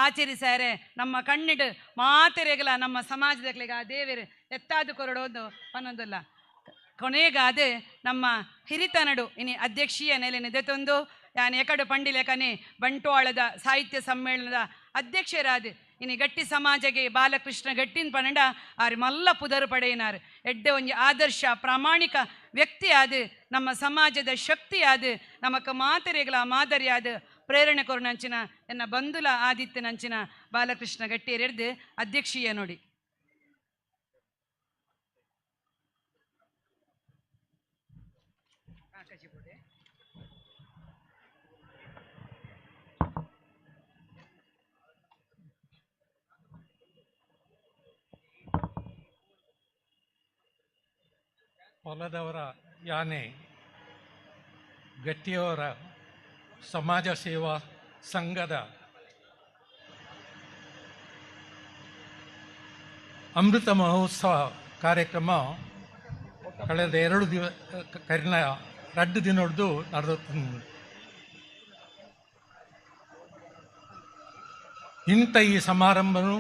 ಆಚರಿಸಾರೆ ನಮ್ಮ ಕಣ್ಣಿಡು ಮಾತಿರೇಗಲ ನಮ್ಮ ಸಮಾಜದಕ್ಲಿಗೆ ಆ ದೇವರು ಎತ್ತಾದು ಕೊರಡೋದು ಪನೊಂದಲ್ಲ. ಕೊನೆಗಾದೆ ನಮ್ಮ ಹಿರಿತನಡು ಇನಿ ಅಧ್ಯಕ್ಷೀಯ ನೆಲೆ ನಿದೆತೊಂದು ಯಾನ್ ಎಕಡು ಪಂಡಿಲೇಕನೆ ಬಂಟ್ವಾಳದ ಸಾಹಿತ್ಯ ಸಮ್ಮೇಳನದ ಅಧ್ಯಕ್ಷರಾದ ಇನಿ ಗಟ್ಟಿ ಸಮಾಜಗೆ ಬಾಲಕೃಷ್ಣ ಗಟ್ಟಿನ ಪನ್ನಡ ಆರು ಮಲ್ಲ ಪುದರು ಪಡೆಯಿನಾರು ಎಡ್ಡೆ ಒಂಜಿ ಆದರ್ಶ ಪ್ರಾಮಾಣಿಕ ವ್ಯಕ್ತಿ ಆದ ನಮ್ಮ ಸಮಾಜದ ಶಕ್ತಿ ಆದ ನಮಕ ಮಾತೆರೆಗಳ ಮಾದರಿಯಾದ ಪ್ರೇರಣೆ ಕೊರನಂಚಿನ ಎನ್ನ ಬಂಧುಲ ಆದಿತ್ಯನಂಚಿನ ಬಾಲಕೃಷ್ಣ ಗಟ್ಟಿಯರೆಡ್ದು ಅಧ್ಯಕ್ಷೀಯ ನೋಡಿ. ಹೊಲದವರ ಯಾನೆ ಗಟ್ಟಿಯವರ ಸಮಾಜ ಸೇವಾ ಸಂಘದ ಅಮೃತ ಮಹೋತ್ಸವ ಕಾರ್ಯಕ್ರಮ ಕಳೆದ 2 ದಿವ ಕರಿನ 2 ದಿನದ್ದು ನಡೆದ. ಇಂಥ ಈ ಸಮಾರಂಭನು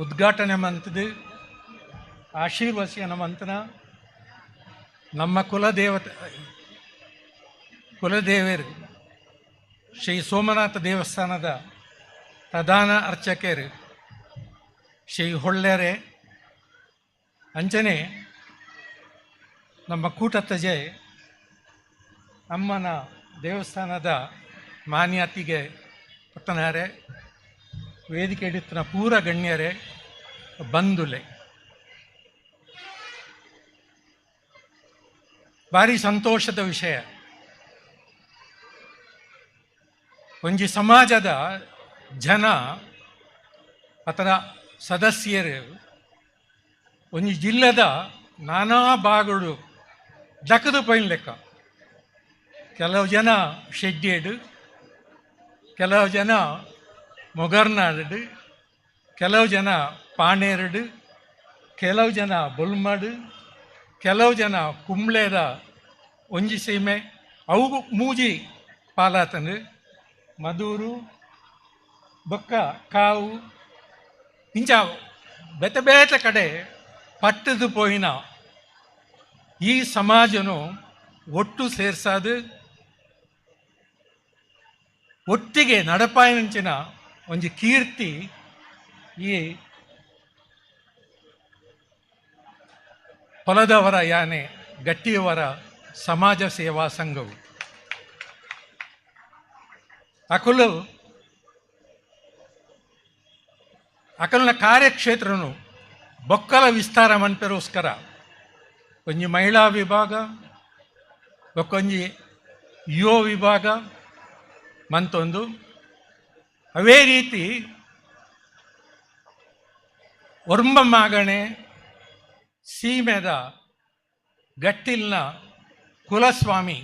ಉದ್ಘಾಟನೆ ಮಂತದ್ದು ಆಶೀರ್ವಸಿಯ ಮಂತನ ನಮ್ಮ ಕುಲದೇವತೆ ಕುಲದೇವರು ಶ್ರೀ ಸೋಮನಾಥ ದೇವಸ್ಥಾನದ ಪ್ರಧಾನ ಅರ್ಚಕರು ಶ್ರೀ ಹೊಳ್ಳೆರೆ ಅಂಚನೆ ನಮ್ಮ ಕೂಟತ್ತಜೆ ಅಮ್ಮನ ದೇವಸ್ಥಾನದ ಮಾನ್ಯತಿಗೆ ಪತ್ತನಾರೆ ವೇದಿಕೆ ಹಿಡಿತನ ಪೂರ ಗಣ್ಯರೇ ಬಂಧುಲೆ, ಭಾರಿ ಸಂತೋಷದ ವಿಷಯ. ಒಂಜಿ ಸಮಾಜದ ಜನ ಅದರ ಸದಸ್ಯರು ಒಂಜಿ ಜಿಲ್ಲೆದ ನಾನಾ ಭಾಗಗಳು ದಕ್ಕದು ಪೈನ್ ಲೆಕ್ಕ. ಕೆಲವು ಜನ ಶೆಡ್ಡಿಯಡು, ಕೆಲವು ಜನ ಮೊಗರ್ನಾಡು, ಕೆಲವು ಜನ ಪಾಣೇರಡು, ಕೆಲವು ಜನ ಬೊಲ್ಮಡು, ಕೆಲವು ಜನ ಕುಂಬ್ಳೆದ ಒಂಜಿ ಸೀಮೆ, ಅವು ಮೂಜಿ ಪಾಲಾತಂದು ಮಧೂರು ಬೊಕ್ಕ ಕಾವು ಇಂಚ ಬೇತೆ ಬೇತೆ ಕಡೆ ಪಟ್ಟದು ಪೋಯಿನ ಈ ಸಮಾಜನು ಒಟ್ಟು ಸೇರ್ಸಾದು ಒಟ್ಟಿಗೆ ನಡಪಾಯಿನಂಚಿನ ಒಂಜಿ ಕೀರ್ತಿ ಈ ಹೊಲದವರ ಯಾನೆ ಗಟ್ಟಿಯವರ ಸಮಾಜ ಸೇವಾ ಸಂಘವು. ಅಕಲು ಅಕಲ್ನ ಕಾರ್ಯಕ್ಷೇತ್ರನು ಬೊಕ್ಕಲ ವಿಸ್ತಾರ ಮನ್ಪೆರೋಸ್ಕರ ಒಂಜಿ ಮಹಿಳಾ ವಿಭಾಗ, ಬೊಕ್ಕೊಂಜಿ ಯುವ ವಿಭಾಗ ಮಂತೊಂದು. ಅವೇ ರೀತಿ ಒರ್ಂಬ ಮಾಗಣೆ ಸೀಮೆದ ಗಟ್ಟಿಲ್ನ ಕುಲಸ್ವಾಮಿ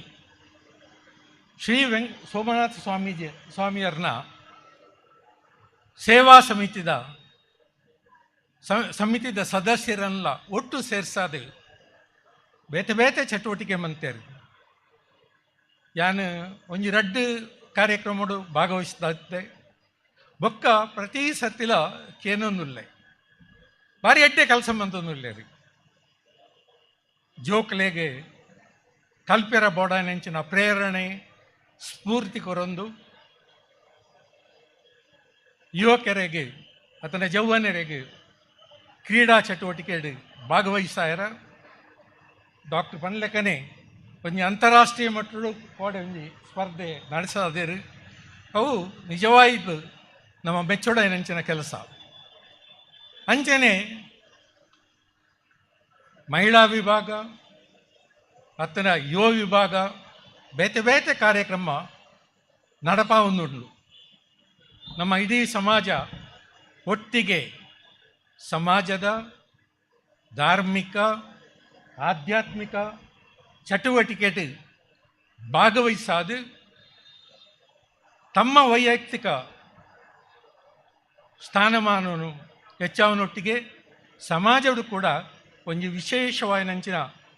ಶ್ರೀ ಸೋಮನಾಥ ಸ್ವಾಮೀಜಿ ಸ್ವಾಮಿಯರ್ನ ಸೇವಾ ಸಮಿತಿದ ಸಮಿತಿದ ಸದಸ್ಯರನ್ನ ಒಟ್ಟು ಸೇರ್ಸಾದೆ ಬೇತೆ ಬೇತೆ ಚಟುವಟಿಕೆ ಮಂತೇರು. ಯಾನು ಒಂಜಿ ರಡ್ಡು ಕಾರ್ಯಕ್ರಮಡು ಭಾಗವಹಿಸ್ತಾ ಬೊಕ್ಕ ಪ್ರತಿ ಸತಿಲ ಕೇನೊಂದುಲ್ಲೆ ಭಾರಿ ಎಡ್ಡೆ ಕೆಲಸ ಮಂತೊಂದುಲ್ಲೆ ರೀ. ಜೋಕ್ಲೆಗೆ ಕಲ್ಪೆರ ಬೋಡಾನೆಂಚಿನ ಪ್ರೇರಣೆ ಸ್ಫೂರ್ತಿ ಕೊರೊಂದು ಯುವಕರಿಗೆ ಅತನ ಜೌವನರಿಗೆ ಕ್ರೀಡಾ ಚಟುವಟಿಕೆ ಭಾಗವಹಿಸಾಯರ ಡಾಕ್ಟರ್ ಪನ್ಲೆಕನೆ ಒಂಜಿ ಅಂತಾರಾಷ್ಟ್ರೀಯ ಮಟ್ಟದ ಕೋಡೆ ಒಂಜಿ ಸ್ಪರ್ಧೆ ನಡೆಸದೇರು. ಅವು ನಿಜವಾಯಿತು ನಮ್ಮ ಮೆಚ್ಚೋಡೈನಂಚಿನ ಕೆಲಸ. ಅಂಚನೆ ಮಹಿಳಾ ವಿಭಾಗ ಅತ್ತನ ಯುವ ವಿಭಾಗ ಬೇತೆ ಬೇತೆ ಕಾರ್ಯಕ್ರಮ ನಡಪಾವೊಂದುಂಡು. ನಮ್ಮ ಇಡೀ ಸಮಾಜ ಒಟ್ಟಿಗೆ ಸಮಾಜದ ಧಾರ್ಮಿಕ ಆಧ್ಯಾತ್ಮಿಕ ಚಟುವಟಿಕೆ ಭಾಗವಹಿಸಾದು ತಮ್ಮ ವೈಯಕ್ತಿಕ ಸ್ಥಾನಮಾನವನ್ನು ಹೆಚ್ಚಾವನೊಟ್ಟಿಗೆ ಸಮಾಜವು ಕೂಡ ಒಂದು ವಿಶೇಷವಾದ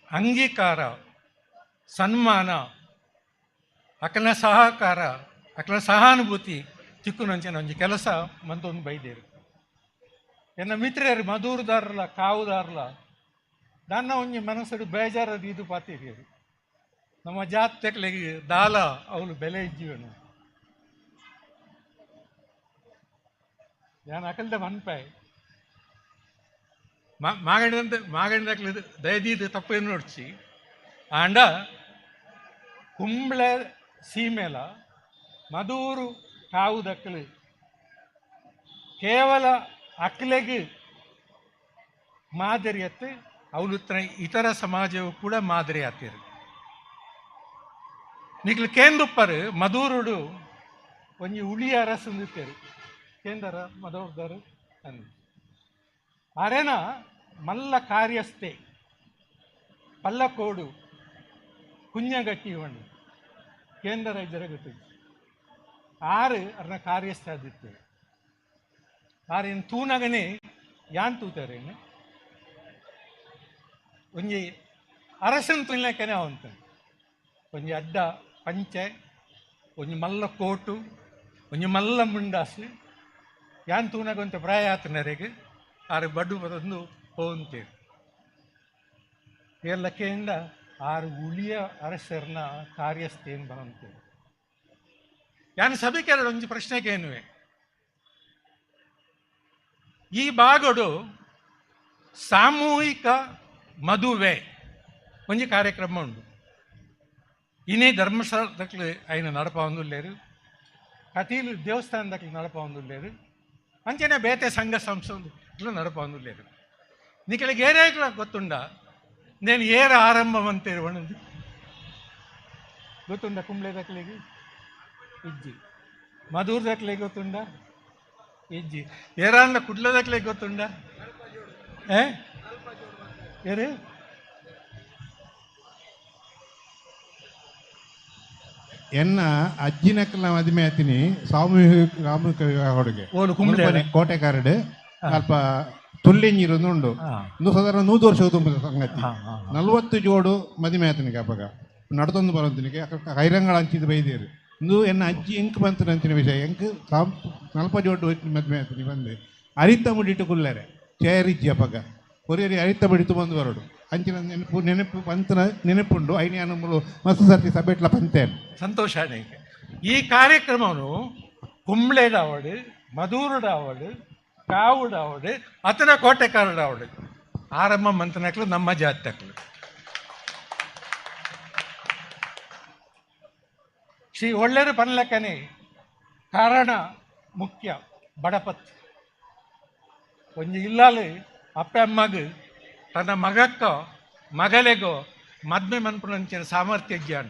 ಅಂಗೀಕಾರ ಸನ್ಮಾನ ಅಕಲ ಸಹಕಾರ ಅಕಲ ಸಹಾನುಭೂತಿ ತಿಕ್ಕುನಂಚಿನ ಒಂಜಿ ಕೆಲಸ ಮಂತೊಂದು ಬೈದೇರು. ಎನ್ನ ಮಿತ್ರರು ಮಧೂರುದಾರಲ್ಲ ಕಾವುದಾರಲ್ಲ ನನ್ನ ಒಂಜಿ ಮನಸ್ಸು ಬೇಜಾರದ ಇದು ಪಾತಿರಿಯರು. ನಮ್ಮ ಜಾತ್ರೆಗಳಿಗೆ ದಾಲ ಅವಳು ಬೆಲೆ ಇಜ್ಜೀವನು ಯಾನ್ ಅಕಲ್ದ ಮನ್ಪಾಯ್ ಮಾಗಣಿದಂತೆ ಮಾಗಣಿದಾಕ್ಲಿ ದಯದೀದು ತಪ್ಪೇನು ನೋಡ್ಸಿ ಆಂಡ ಕುಂಬ್ಳೆ ಸೀಮೆಲ ಮಧೂರು ಕಾವುದಕ್ಕಲು ಕೇವಲ ಅಕ್ಲೆಗೆ ಮಾದರಿಯತ್ತೆ ಅವಳು ಇತರ ಸಮಾಜವು ಕೂಡ ಮಾದರಿ ಆತಿರು. ನಿಕ್ಲು ಕೇಂದುಪ್ಪರು ಮಧೂರುಡು ಒಂಜಿ ಉಳಿಯ ಅರಸಂದಿತ್ತೇರು ಕೇಂದರ ಮಧೂರ್ದಾರು ಅಂದ ಅರೆನ ಮಲ್ಲ ಕಾರ್ಯಸ್ಥೆ ಪಲ್ಲಕೋಡು ಕುഞ്ഞಗಟ್ಟಿ ಹೊಣ್ಣು ಕೇಂದ್ರ ಜರಗತ್ತು ಆರು ಅರ್ನ ಕಾರ್ಯಸ್ಥೆ ಆದಿತ್ತು. ಆರೇನು ತೂನಗನೆ ಯಾನ್ ತೂತಾರೇನು ಒಂಜಿ ಅರಸನ್ ತುಲ್ನಕನೆ ಅವಂತ ಒಂಜಿ ಅಡ್ಡ ಪಂಚೆ ಒಂಜಿ ಮಲ್ಲ ಕೋಟು ಒಂಜಿ ಮಲ್ಲ ಮುಂಡಾಸು ಯಾನ್ ತೂನಗಂತ ಪ್ರಾಯ ಆತನರೆಗೆ ಆರು ಬಡ್ಡು ಬದೊಂದು ಹೋಂತೇರು. ಎಲ್ಲಕ್ಕೆಯಿಂದ ಆರು ಉಳಿಯ ಅರಸರ್ನ ಕಾರ್ಯಸ್ಥೇನು ಬರಂತೇವೆ. ಯಾನು ಸಭೆಗೆ ಒಂಜಿ ಪ್ರಶ್ನೆಗೇನುವೆ ಈ ಭಾಗಡು ಸಾಮೂಹಿಕ ಮದುವೆ ಒಂಜಿ ಕಾರ್ಯಕ್ರಮ ಉಂಡು. ಇನ್ನೇ ಧರ್ಮಸ್ಥಳದಕ್ಲು ಐನ ನಡಪ ಹೊಂದುಲ್ಲೇರು, ಕಟೀಲು ದೇವಸ್ಥಾನದಕ್ಲು ನಡಪ ಹೊಂದುಲ್ಲೇರು, ಅಂಚನೆ ಬೇತೆ ಸಂಘ ಸಂಸ್ಥೆ ನಡಪ ಹೊಂದುಲ್ಲೇರು. ನಿಕಲಿಗೆ ಏನೇ ಗೊತ್ತುಂಡ నేను ಏರ ಆರಂಭ ಅಂತೀರಿ ಒಣದು ಗೊತ್ತುಂಡ? ಕುಂಬ್ಳೆ ದಕ್ಲಿಗೆ ಇಜ್ಜಿ, ಮಧೂರ್ ದಕ್ಲಿಗೆ ಗೊತ್ತುಂಡ ಇಜ್ಜಿ, ಏರಾಂಡ ಕುಡ್ಲ ದಕ್ಲಿಗೆ ಗೊತ್ತುಂಡ? ಏರು ಎನ್ನ ಅಜ್ಜಿನಕ್ಕಲ ಮದುವೆ ಆತೀನಿ ಸಾಮೂಹಿಕ ಸಾಮೂಹಿಕ ವಿವಾಹ ಕುಂಬ್ಳೆ ಕೋಟೆಕಾರಡು ಅಲ್ಪ ತುಲ್ಲಿಂಜಿರೊಂದು ಉಂಡು. ಒಂದು ಸಾಧಾರಣ 100 ವರ್ಷ ತುಂಬ ಸಂಗತಿ. 40 ಜೋಡು ಮದುವೆ ಆತನಿಗೆ ಅಪ್ಪಗ ನಡ್ತೊಂದು ಬರೋಂತಿನಿಗೆ ಕೈರಂಗಳ ಹಂಚಿದ ಬೈದೇರು. ಇಂದು ಎನ್ನ ಅಜ್ಜಿ ಎಂಕ್ ಬಂತು ಅಂಚಿನ ವಿಷಯ ಎಂಕ್ 40 ಜೋಡು ಮದುವೆ ಆತನಿ ಬಂದೆ ಅರಿತ ಮುಡಿಟ್ಟು ಕುಲ್ಲರೆ ಚೇರ್ ಇಜ್ಜಿ ಅಪ್ಪಗ ಒರಿಯರಿ ಅರಿತ ಮುಡಿತು ಬಂದು ಬರೋಡು ಅಂಚಿನ ನೆನಪು ನೆನಪು ಪಂತನ ನೆನಪುಂಡು. ಐನೇ ಅನುಮೂಲು ಮಸ್ತ್ ಸರ್ತಿ ಸಬೆಟ್ಲ ಪಂತೇನು. ಸಂತೋಷ. ಈ ಕಾರ್ಯಕ್ರಮವನ್ನು ಕುಂಬ್ಳೆಡಾವಡು ಮಧೂರುಡಾವಡು ಕಾವುಡಾವಡು ಅತನ ಕೋಟೆಕಾರಡಾವಡು ಆರಂಭ ಮಂತನಕ್ಲು ನಮ್ಮ ಜಾತಕ್ಲು. ಶ್ರೀ ಒಳ್ಳೆಯರು ಪನ್ಲಕ್ಕನೆ ಕಾರಣ ಮುಖ್ಯ ಬಡಪತ್ ಒಂಜಿ ಇಲ್ಲಾಲು ಅಪ್ಪೆ ಅಮ್ಮಗ ತನ್ನ ಮಗಕ್ಕೋ ಮಗಲೆಗೋ ಮದ್ಮೆ ಮನ್ಪುನಂಚಿನ ಸಾಮರ್ಥ್ಯ ಜ್ಞಾನ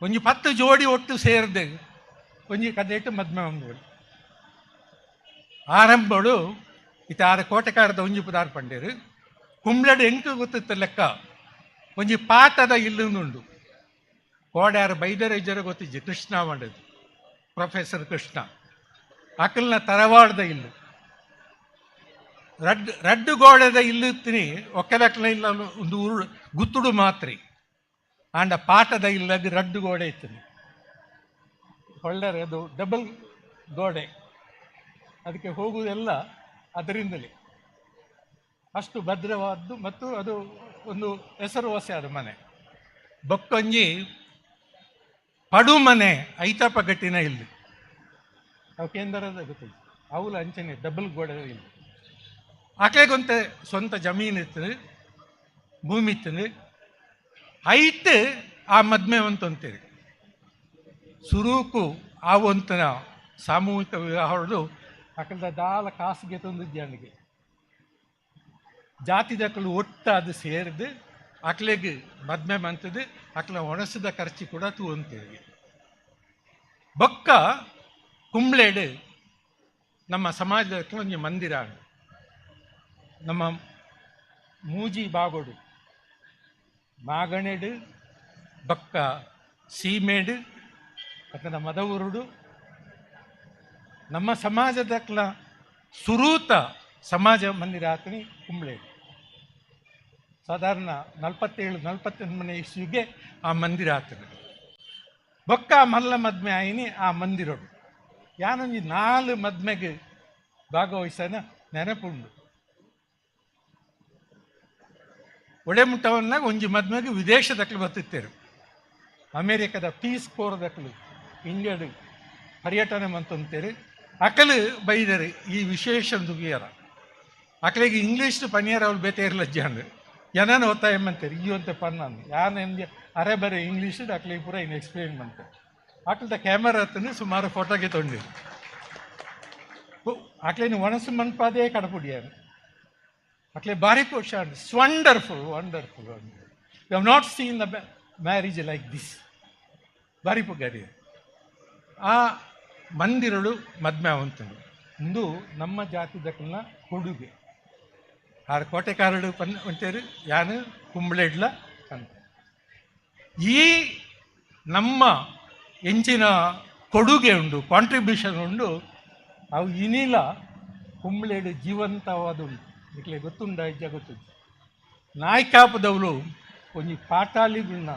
ಒಂಜಿ 10 ಜೋಡಿ ಒಟ್ಟು ಸೇರಿದೆ ಒಂಜಿ ಕದೇಟು ಮದ್ಮೆ ಮಂದು ಆರಂಭಡು ಇತಾರ ಕೋಟೆಕಾರದ ಒಂಜಿ ಪುದಾರ್ ಪಂಡೇರು ಕುಂಬ್ಳಡು ಎಂಕು ಗೊತ್ತಿತ್ತು ಲೆಕ್ಕ ಒಂಜಿ ಪಾಠದ ಇಲ್ಲುಂಡು ಕೋಡ್ಯಾರ ಬೈದರ ಇಜ್ಜರ ಗೊತ್ತಿಜ್ಜಿ ಕೃಷ್ಣ ಮಾಡದು ಪ್ರೊಫೆಸರ್ ಕೃಷ್ಣ ಅಕಲ್ನ ತರವಾಡದ ಇಲ್ಲು ರಡ್ಡು ಗೋಡೆದ ಇಲ್ಲುತ್ತೀನಿ ಒಕ್ಕದಕ್ಕಲ ಇಲ್ಲ ಒಂದು ಊರು ಗುತ್ತುಡು ಮಾತ್ರಿ ಆಂಡ ಪಾಠದ ಇಲ್ಲದ ರಡ್ಡು ಗೋಡೆ ಇತ್ತು. ಹೊಳ್ಳರೆ ಅದು ಡಬಲ್ ಗೋಡೆ, ಅದಕ್ಕೆ ಹೋಗುವುದೆಲ್ಲ ಅದರಿಂದಲೇ. ಅಷ್ಟು ಭದ್ರವಾದ್ದು ಮತ್ತು ಅದು ಒಂದು ಹೆಸರುವಾಸಿಯಾದ ಮನೆ. ಬೊಕ್ಕೊಂಜಿ ಪಡು ಮನೆ ಐತಾಪ ಗಟ್ಟಿನ ಇಲ್ಲಿ ಅವು ಕೇಂದ್ರದ ಗೊತ್ತಿಲ್ಲ, ಅವುಲ ಅಂಚನೆ ಡಬಲ್ ಗೋಡೆ ಇಲ್ಲಿ. ಆಕೆಗೊಂತೆ ಸ್ವಂತ ಜಮೀನು ಇತ್ತು, ಭೂಮಿ ಇತ್ತು. ಐತೆ ಆ ಮದ್ಮೆ ಅಂತಂತೀರಿ ಸುರೂಕು ಆವಂತನ ಸಾಮೂಹಿಕ ವಿವಾಹಗಳು ಅಕಲ್ದ ದಾಲ ಕಾಸಿಗೆ ತಂದಿದ್ದಾನಿಗೆ ಜಾತಿದಕ್ಕಲು ಒಟ್ಟಾದು ಸೇರಿದು ಅಕ್ಲೆಗೆ ಮದ್ಮೆ ಮಂತದ್ದು ಅಕ್ಲ ಒಣಸಿದ ಖರ್ಚು ಕೂಡ ತೂ ಅಂತೀರಿ. ಬೊಕ್ಕ ಕುಂಬ್ಳೇಡು ನಮ್ಮ ಸಮಾಜದ ಒಂದು ಮಂದಿರ, ನಮ್ಮ ಮೂಜಿ ಬಾಗೋಡು ಮಾಗಣೆಡು ಬಕ್ಕ ಸೀಮೇಡು ಅಥವಾ ಮದವುರುಡು ನಮ್ಮ ಸಮಾಜದ ಸುರೂತ ಸಮಾಜ ಮಂದಿರ ಆತನಿ ಕುಂಬ್ಳೇಡು. ಸಾಧಾರಣ 47 48 ಇಸ್ವಿಗೆ ಆ ಮಂದಿರ ಆತನ. ಬೊಕ್ಕ ಮಲ್ಲ ಮದ್ಮೆ ಆಯಿನಿ ಆ ಮಂದಿರೋಡು ಯಾನೊಂಜಿ 4 ಮದ್ಮೆಗೆ ಭಾಗವಹಿಸನ ನೆನಪುಂಡು. ಒಡೆಮುಟ್ಟವನ್ನಾಗ ಒಂಜಿ ಮದ್ಮೆಗೆ ವಿದೇಶದಕ್ಲು ಬತ್ತಿತ್ತೇರು, ಅಮೇರಿಕದ ಪೀಸ್ ಕೋರ್ದಕ್ಲು ಇಂಡಿಯಾಡು ಪರ್ಯಟನೆ ಮಂತಂತೇರು. ಅಕಲು ಬೈದರು ಈ ವಿಶೇಷ ದುಗಿಯರ ಅಕಲಿಗೆ ಇಂಗ್ಲೀಷ್ ಪನಿಯರ್ ಅವ್ರು ಬೇತೆ ಇರಲಜ್ಜಾಂಡು ಏನೇನು ಒತ್ತಾಯ ಮಂತಾರೆ ಈ ಅಂತ ಪನ್ನಾನು ಯಾನು ನಿಮಗೆ ಅರೆ ಬರೆ ಇಂಗ್ಲೀಷ್ ಅಕ್ಲಿಗೆ ಪೂರ ಇನ್ನು ಎಕ್ಸ್ಪ್ಲೇನ್ ಮಂತಾರೆ. ಅಕ್ಲದ ಕ್ಯಾಮರಾ ಹತ್ತನು ಸುಮಾರು ಫೋಟೋಗೆ ತೊಂಡಿರು. ಅಕ್ಲೇನು ಒಣಸು ಮನ್ಪಾದೇ ಕಡಪುಡಿಯಾನು ಅಕ್ಲೆ ಭಾರಿ ಖುಷಿ. It's wonderful wonderful wonderful, you have not seen the marriage like this. ಭಾರಿ ಪುಗಾರಿ ಆ ಮಂದಿರಳು ಮದ್ಮೆ ಅವಂತನು ಇಂದು ನಮ್ಮ ಜಾತಿದಕ್ಕಲ್ನ ಕೊಡುಗೆ. ಆರು ಕೋಟೆಕಾರಡು ಪನ್ ಅಂಟೇರು ಯಾನು ಕುಂಬ್ಳೆಡ್ಲ ಅಂತ. ಈ ನಮ್ಮ ಎಂಚಿನ ಕೊಡುಗೆ ಉಂಡು, ಕಾಂಟ್ರಿಬ್ಯೂಷನ್ ಉಂಡು, ಅವು ಇನಿಲ ಕುಂಬ್ಳೆಡು ಜೀವಂತವಾದ ಉಂಟು. ಇಕ್ಲೆ ಗೊತ್ತುಂಡ ಇಜ್ಜ ಗೊತ್ತುಂಟು. ನಾಯ್ಕಾಪದವಳು ಒಂಜಿ ಪಾಟಾಲಿಗಳನ್ನ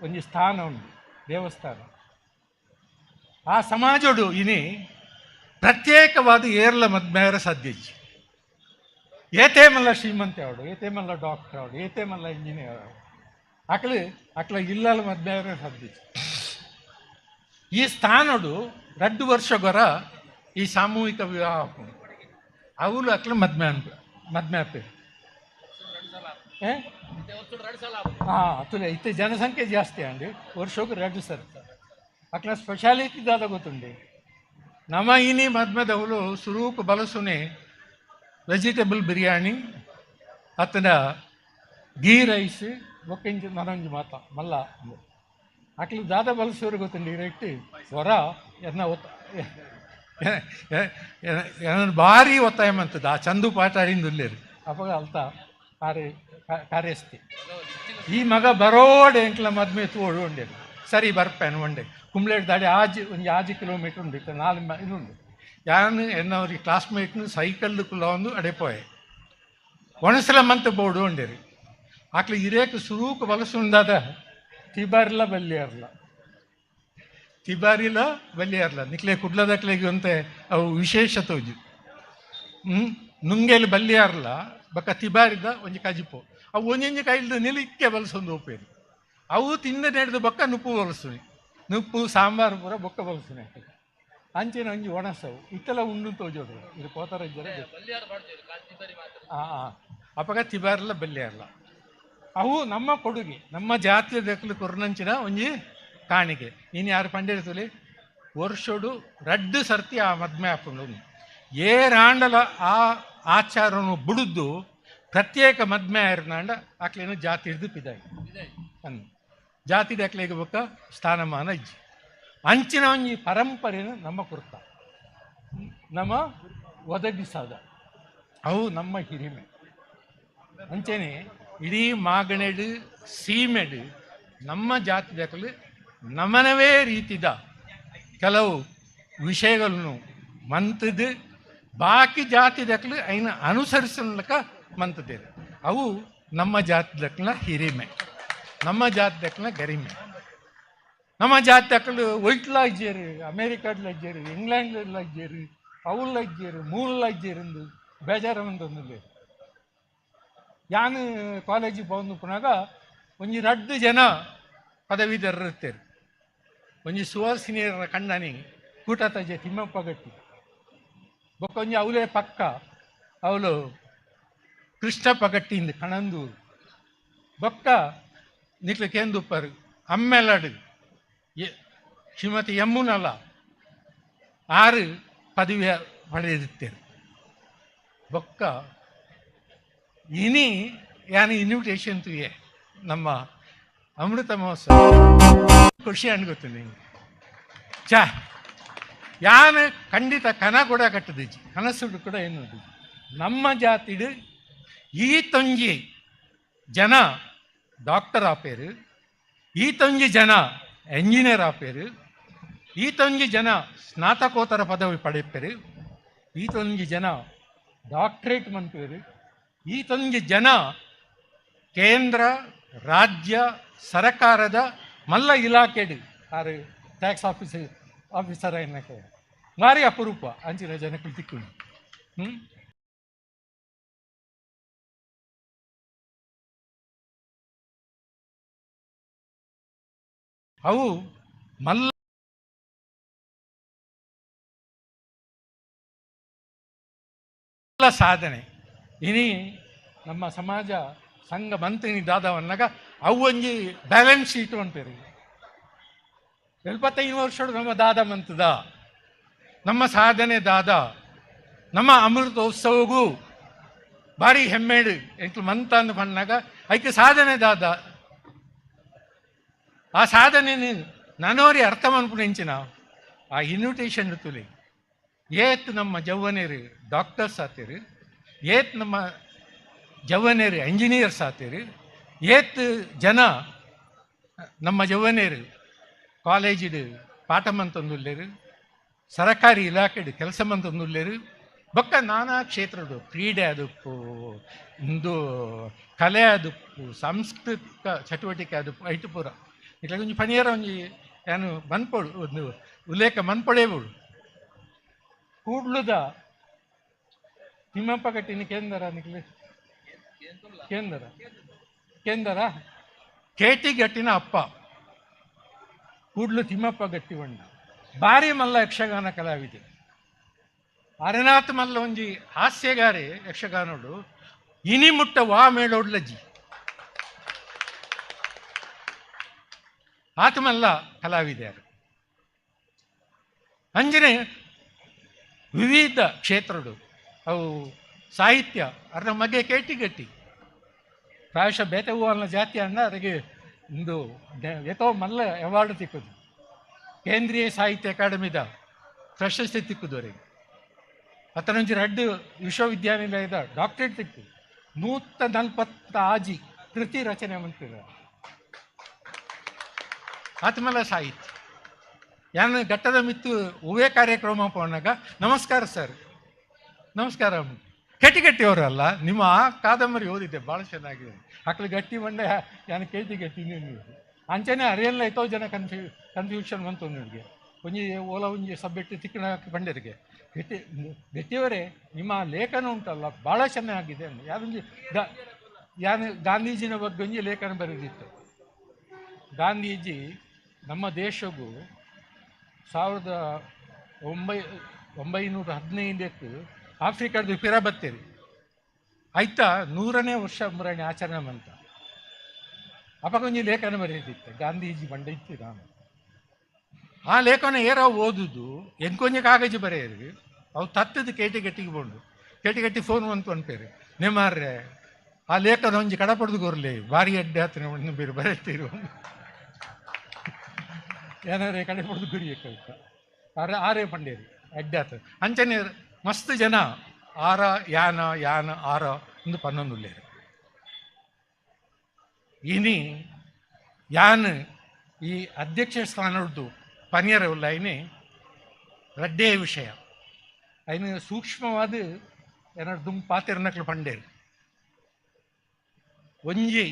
ಒಂಜಿ ಸ್ಥಾನ ಉಂಟು, ದೇವಸ್ಥಾನ. ಆ ಸಮಾಜಡು ಇನಿ ಪ್ರತ್ಯೇಕವಾದ ಏರ್ಲ ಮದ್ಮೇರ ಸಾಧ್ಯ. ಏತೇಮಲ್ಲ ಶ್ರೀಮಂತ ಅವಡು, ಏತೇಮಲ್ಲ ಡಾಕ್ಟರ್ ಅವಡು, ಏತೇಮಲ್ಲ ಇಂಜಿನಿಯರ್ ಅವಡು, ಅಕ್ಲು ಅಕ್ಲ ಇಲ್ಲಲ ಮದ್ಮೇರ ಸಾಧ್ಯ. ಈ ಸ್ಥಾನಡು 2 ವರ್ಷಗೊರ ಈ ಸಾಮೂಹಿಕ ವಿವಾಹ ಅವಳು ಅಕ್ಲ ಮದ್ಮೆ ಅನ್ಪ ಮದ್ಮೆ ಆಪೇರು. ಹಾಂ ತುಲೆ ಇತ್ತೆ ಜನಸಂಖ್ಯೆ ಜಾಸ್ತಿ ಅಂడి, ವರ್ಷಕ್ಕೆ 2 ಸರ್. ಅಕ್ಲ ಸ್ಪೆಷಾಲಿಟಿ ದಾದ ಗೊತ್ತುಂಡಿ, ನಮ್ಮ ಇನಿ ಮದ್ಮೆದವಳು ಸುರೂಪ ಬಲಸುನೆ ವೆಜಿಟೇಬಲ್ ಬಿರಿಯಾನಿ ಅತ್ತನ ಗೀ ರೈಸ್ ಒಕ್ಕಿಂಚು ನನೊಂಜಿ ಮಾತ ಮಲ್ಲ ಅಕ್ಲು ದಾದ ಬಲಸೂರು ಗೊತ್ತುಂಡಿ ರೆಟ್ಟಿ ಹೊರ ಎನ್ನ ಒತ್ತ ಭಾರಿ ಒತ್ತಾಯ ಮಂತದ ಆ ಚಂದು ಪಾಠ ಅಡಿಂದುಲ್ಲೇರು ಅವಾಗ ಅಲ್ತ ಕಾರ್ಯ ಕಾರ್ಯಸ್ಥಿ ಈ ಮಗ ಬರೋಡೆ ಎಂಕ್ಲ ಮದ್ಮೆ ತೋಡು ಉಂಡೇರು ಸರಿ ಬರ್ಪೇನು ಒಂಡೆ ಕುಂಬ್ಲೇಟ್ ದಾಡಿ ಆಜಿ ಒಂದು ಆಜಿ ಕಿಲೋಮೀಟ್ರ್ ಉಂಡು ಇತ್ತ 4 ಇನ್ನುಂಡು ಯಾನು ಎನ್ನವ್ರಿಗೆ ಕ್ಲಾಸ್ಮೇಟ್ನು ಸೈಕಲ್ ಕುಲ್ಲ ಒಂದು ಅಡೆಪೋಯೆ ಒಣಸಲ ಮಂತ ಬೋರ್ಡು ಉಂಡೇರಿ ಆಕ್ಲಿ ಇರೇಕ ಸುರೂಕ ಬಲಸುಂದಾದ ತಿಬಾರಿಲ ಬಲ್ಲಿಯರ್ಲ ತಿಬಾರಿಲ ಬಲ್ಲಿಯರ್ಲ ನಿಕ್ಲೆ ಕುಡ್ಲದಕ್ಲೆಗೆ ಅಂತೆ ಅವು ವಿಶೇಷ ತೋಜು ನುಂಗೇಲಿ ಬಲ್ಲಿಯಾರ್ಲ ಬಕ್ಕ ತಿಬಾರಿದ ಒಂಜಿ ಕಜಿಪೋ ಅವು ಒಂಜೊಂಜಿ ಕೈಲ್ದ ನಿಲಿಕ್ಕೆ ಬಲಸೊಂದು ಒಪ್ಪೇರು ಅವು ತಿಂದ ನೆಡ್ದು ಬೊಕ್ಕ ನುಪ್ಪು ಬಲಸುನಿ ನುಪ್ಪು ಸಾಂಬಾರು ಪೂರ ಬೊಕ್ಕ ಬಲಸುನಿ ಅಂಚಿನ ಒಂಜಿ ಒಣಸವು ಇತ್ತೆಲ್ಲ ಉಂಡು ತೋಜೋಡು ಇದು ಕೋತರ ಇದ್ದರೆ ಹಾಂ ಅಪಗ ತಿಬಾರಲ್ಲ ಬಲ್ಲಿಯಾರಲ್ಲ ಅವು ನಮ್ಮ ಕೊಡುಗೆ ನಮ್ಮ ಜಾತಿಯ ದಕ್ಕಲು ಕೊರ್ನಂಚಿನ ಒಂಜಿ ಕಾಣಿಕೆ. ನೀನು ಯಾರು ಪಂಡಿರ್ತಲಿ ವರ್ಷೋಡು 2 ಸರ್ತಿ ಆ ಮದ್ಮೆ ಹಾಕೊಂಡು ಏರಾಂಡಲ ಆ ಆಚಾರನು ಬುಡುದು ಪ್ರತ್ಯೇಕ ಮದ್ಮೆ ಆರ್ನಾಂಡ ಆಕ್ಲೇನು ಜಾತಿ ಹಿಡಿದು ಪಿದಾಯಿ ಅನ್ನು ಜಾತಿ ದಾಖಲೆಗೆ ಬೊಕ್ಕ ಸ್ಥಾನಮಾನ ಇಜ್ಜಿ ಅಂಚಿನ ಒಂಜಿ ಪರಂಪರೆಯನ್ನು ನಮ್ಮ ಕುರ್ತ ನಮ್ಮ ಒದಗಿಸಾದ ಅವು ನಮ್ಮ ಹಿರಿಮೆ. ಅಂಚನೆ ಇಡೀ ಮಾಗಣೆಡು ಸೀಮೆಡು ನಮ್ಮ ಜಾತಿ ದಾಖಲೆ ನಮನವೇ ರೀತಿದ ಕೆಲವು ವಿಷಯಗಳನ್ನು ಮಂತದ್ದು ಬಾಕಿ ಜಾತಿ ದಾಖಲೆ ಐನ ಅನುಸರಿಸಲಕ ಮಂತದೇರು ಅವು ನಮ್ಮ ಜಾತಿ ದಾಖಲ ಹಿರಿಮೆ. ನಮ್ಮ ಜಾತಿದಕ್ಕನ ಗರಿಮೆ. ನಮ್ಮ ಜಾತಿದಕ್ಕಲು ಒಯ್ಟ್ಲ ಇಜ್ಜೇರು, ಅಮೇರಿಕಾಡ್ಲ ಇಜ್ಜೇರು, ಇಂಗ್ಲೆಂಡ್ಲ ಇಜ್ಜೇರು, ಅವುಲ್ಲ ಇಜ್ಜೇರು, ಮೂಲ ಇಜ್ಜೇರು ಬೇಜಾರ ಒಂದೊಂದಿಲ್ಲ. ಯಾನು ಕಾಲೇಜಿಗೆ ಬಂದು ಪುನಾಗ ಒಂಜಿ ರಡ್ಡು ಜನ ಪದವೀಧರರು ಇರ್ತಾರೆ. ಒಂಜಿ ಸುವಾಸಿನಿಯರ ಕಣ್ಣನಿ ಕೂಟತಜೆ ತಿಮ್ಮಪ್ಪ ಗಟ್ಟಿ, ಬೊಕ್ಕೊಂಜಿ ಅವಲೇ ಪಕ್ಕ ಅವಳು ಕೃಷ್ಣಪ್ಪ ಗಟ್ಟಿಯಿಂದ ಕಣಂದೂರು, ಬೊಕ್ಕ ನಿಕ್ಲ ಕೇಂದುಪ್ಪರು ಅಮ್ಮೆಲಡು ಶ್ರೀಮತಿ ಯಮುನಲ 6 ಪದವಿಯ ಪಡೆದಿರ್ತೇನೆ. ಬೊಕ್ಕ ಇನಿ ಯಾನು ಇನ್ವಿಟೇಷನ್ ತುಯೆ ನಮ್ಮ ಅಮೃತ ಮಹೋತ್ಸವ ಖುಷಿ ಅನ್ಗೊತ್ತು ನಿಂಗೆ. ಚಾ ಯಾನು ಖಂಡಿತ ಕನ ಕೂಡ ಕಟ್ಟದಿಜ್ಜಿ, ಕನಸು ಕೂಡ ಏನು ನಮ್ಮ ಜಾತಿಡು ಈ ತೊಂಜಿ ಜನ ಡಾಕ್ಟರ್ ಆಪೇರು, ಈ ತೊಂಜಿ ಜನ ಎಂಜಿನಿಯರ್ ಆಪೇರು, ಈ ತೊಂಜಿ ಜನ ಸ್ನಾತಕೋತ್ತರ ಪದವಿ ಪಡೆಪೇರು, ಈ ತೊಂಜಿ ಜನ ಡಾಕ್ಟ್ರೇಟ್ ಮಂಪೇರು, ಈ ತೊಂಜಿ ಜನ ಕೇಂದ್ರ ರಾಜ್ಯ ಸರಕಾರದ ಮಲ್ಲ ಇಲಾಖೆಡು ಆರು ಟ್ಯಾಕ್ಸ್ ಆಫೀಸರ್ ಏನಕ್ಕೆ ಭಾರಿ ಅಪರೂಪ ಅಂಚಿನ ಜನಕ್ಕೆ ತಿಕ್ಕು. ಅವು ಮಲ್ಲ ಸಾಧನೆ. ಇನಿ ನಮ್ಮ ಸಮಾಜ ಸಂಘ ಮಂತ್ರಿನಿ ದಾದವನ್ನಾಗ ಅವು ಒಂಜಿ ಬ್ಯಾಲೆನ್ಸ್ ಶೀಟ್ ಅಂತೀರಿ. 75 ವರ್ಷ ನಮ್ಮ ದಾದ ಮಂತದ, ನಮ್ಮ ಸಾಧನೆ ದಾದ, ನಮ್ಮ ಅಮೃತೋತ್ಸವಗೂ ಭಾರಿ ಹೆಮ್ಮೇಡು ಎಂಟು ಮಂತ ಅಂದ್ ಬಂದಾಗ ಐಕೆ ಸಾಧನೆ ದಾದ. ಆ ಸಾಧನೆ ನಾನೋರಿ ಅರ್ಥ ಮನ್ಪುಣಿಂಚಿನ ಆ ಇನ್ವಿಟೇಷನ್ ತುಲಿ ಏತ್ ನಮ್ಮ ಜವ್ವನೇರು ಡಾಕ್ಟರ್ಸ್ ಆತೀರಿ, ಏತ್ ನಮ್ಮ ಜವ್ವನೇರು ಇಂಜಿನಿಯರ್ಸ್ ಆತೀರಿ, ಏತ್ ಜನ ನಮ್ಮ ಜವ್ವನೇರು ಕಾಲೇಜಿಡು ಪಾಠ ಮಂತಂದುಲ್ಲೇರು, ಸರಕಾರಿ ಇಲಾಖೆಡು ಕೆಲಸ ಮಂತಂದುಲ್ಲೇರು, ಬೊಕ್ಕ ನಾನಾ ಕ್ಷೇತ್ರಡು ಕ್ರೀಡೆ ಅದಪ್ಪು, ಇಂದು ಕಲೆ ಅದಪ್ಪು, ಸಾಂಸ್ಕೃತಿಕ ಚಟುವಟಿಕೆ ಅದಪ್ಪು ಐಟು ಪೂರ ಇట్లా ಒಂಜಿ ಪಣಿಯರ ಒಂಜಿ ಏನು ಮನ್ಪೊಡು ಒಂದು ಉಲ್ಲೇಖ ಮನ್ಪೊಡೇಬೋಡು. ಕೂಡ್ಲುದ ತಿಮ್ಮಪ್ಪ ಕಟ್ಟಿನ ಕೇಂದ್ರ ನಿಕ್ಲೆ ಕೇಂದ್ರ ಕೇಂದ್ರ ಕೇಟಿ ಗಟ್ಟಿನ ಅಪ್ಪ ಕೂಡ್ಲು ತಿಮ್ಮಪ್ಪ ಗಟ್ಟಿ ಬಣ್ಣ ಭಾರಿ ಮಲ್ಲ ಯಕ್ಷಗಾನ ಕಲಾವಿದೆ. ಅರನಾಥ್ ಮಲ್ಲ ಒಂಜಿ ಹಾಸ್ಯಗಾರೆ ಯಕ್ಷಗಾನೋಡು ಇನಿ ಮುಟ್ಟ ವಾ ಮೇಳೋಡ್ಲಜ್ಜಿ ಆತಮಲ್ಲ ಕಲಾವಿದರು. ಅಂಜನೆ ವಿವಿಧ ಕ್ಷೇತ್ರಡು ಅವು ಸಾಹಿತ್ಯ ಅದರ ಮಗೆ ಕೇಟಿ ಗಟ್ಟಿ ಪ್ರಾಯಶಃ ಬೇತೆ ಹೂವನ್ನ ಜಾತಿ ಅನ್ನ ಅದಕ್ಕೆ ಒಂದು ಎತೋ ಮಲ್ಲ ಅವಾರ್ಡ್ ತಿಕ್ಕುದು, ಕೇಂದ್ರೀಯ ಸಾಹಿತ್ಯ ಅಕಾಡೆಮಿದ ಪ್ರಶಸ್ತಿ ತಿಕ್ಕುದು ಅವರಿಗೆ. ಅತನೊಂಜಿ ರಡ್ಡು ವಿಶ್ವವಿದ್ಯಾನಿಲಯದ ಡಾಕ್ಟರೇಟ್ ತಿಕ್ಕು, 146 ಕೃತಿ ರಚನೆ ಮಾಡ್ತಿದ್ದಾರೆ. ಆತ್ಮಲ ಸಾಹಿತ್ಯ ಯಾನು ಘಟ್ಟದ ಮಿತ್ತು ಹೂವೇ ಕಾರ್ಯಕ್ರಮ ಪೋನಾಗ ನಮಸ್ಕಾರ ಸರ್, ನಮಸ್ಕಾರ ಕೆಟಿ ಗಟ್ಟಿಯವರಲ್ಲ ನಿಮ್ಮ ಆ ಕಾದಂಬರಿ ಓದಿದ್ದೆ ಭಾಳ ಚೆನ್ನಾಗಿದೆ, ಆಕಳು ಗಟ್ಟಿ ಬಂಡೆ ಯಾನು ಕೇಟಿ ಗಟ್ಟಿ ನೀವು ಅಂಚನೆ ಅರಿಯಲ್ಲ ಐತೋ ಜನ ಕನ್ಫ್ಯೂಷನ್ ಬಂತು ನಿಮಗೆ ಒಂಜಿ ಓಲ ಒಂಜಿ ಸಬ್ಜೆಕ್ಟ್ ತಿಕ್ಕಣ ಬಂಡೆರಿಗೆ ಗಟ್ಟಿ ಗಟ್ಟಿಯವರೇ ನಿಮ್ಮ ಲೇಖನ ಉಂಟಲ್ಲ ಭಾಳ ಚೆನ್ನಾಗಿದೆ. ಯಾರೊಂಜಿ ಯಾನು ಗಾಂಧೀಜಿನ ಬಗ್ಗೆ ಒಂಜಿ ಲೇಖನ ಬರೆದಿತ್ತು. ಗಾಂಧೀಜಿ ನಮ್ಮ ದೇಶಕ್ಕೂ 1915 ಆಫ್ರಿಕಾದ ಪಿರ ಬತ್ತೀರಿ ಆಯ್ತಾ 100ನೇ ವರ್ಷ ಮುರಣಿ ಆಚರಣೆ ಮಂತ ಅಪಗೊಂಜಿ ಲೇಖನ ಬರೆದಿತ್ತು ಗಾಂಧೀಜಿ ಬಂಡ ಇತ್ತು. ನಾನು ಆ ಲೇಖನ ಏರ ಓದುದು ಎಂಕೊಂಜಿ ಕಾಗಜಿ ಬರೆಯರಿ ಅವು ತತ್ತದ ಕೇಟಿ ಗಟ್ಟಿಗೆ ಬಂಡು ಕೇಟಿ ಗಟ್ಟಿ ಫೋನ್ ಬಂತು ಅನ್ಪೇರಿ ನಿಮ್ಮಾರ್ರೆ ಆ ಲೇಖನ ಒಂಜಿ ಕಡಪಡ್ದು ಗೊರ್ಲಿ ಭಾರಿ ಅಡ್ಡೆ ಆತನ ಬೇರೆ ಬರೆಯುತ್ತೀರು ಏನಾರೇ ಕಡೆ ಪಡೆದು ಗುರಿಯಕ್ಕೆ ಆರೆ ಆರೇ ಪಂಡೇರಿ ಅಡ್ಡೆ ಆತ. ಅಂಚನೆ ಮಸ್ತ್ ಜನ ಆರ ಯಾನ ಯಾನ ಆರ ಒಂದು ಪನ್ನೊಂದುಲ್ಲೇರು. ಇನಿ ಯಾನ್ ಈ ಅಧ್ಯಕ್ಷ ಸ್ಥಾನದ್ದು ಪನಿಯರ ಉಲ್ಲ ಐನೆ ರಡ್ಡೇ ವಿಷಯ ಐನು ಸೂಕ್ಷ್ಮವಾದ ಏನಾರು ದುಮ್ ಪಾತಿರ್ನಕ್ಲು ಪಂಡೇರು. ಒಂಜಿ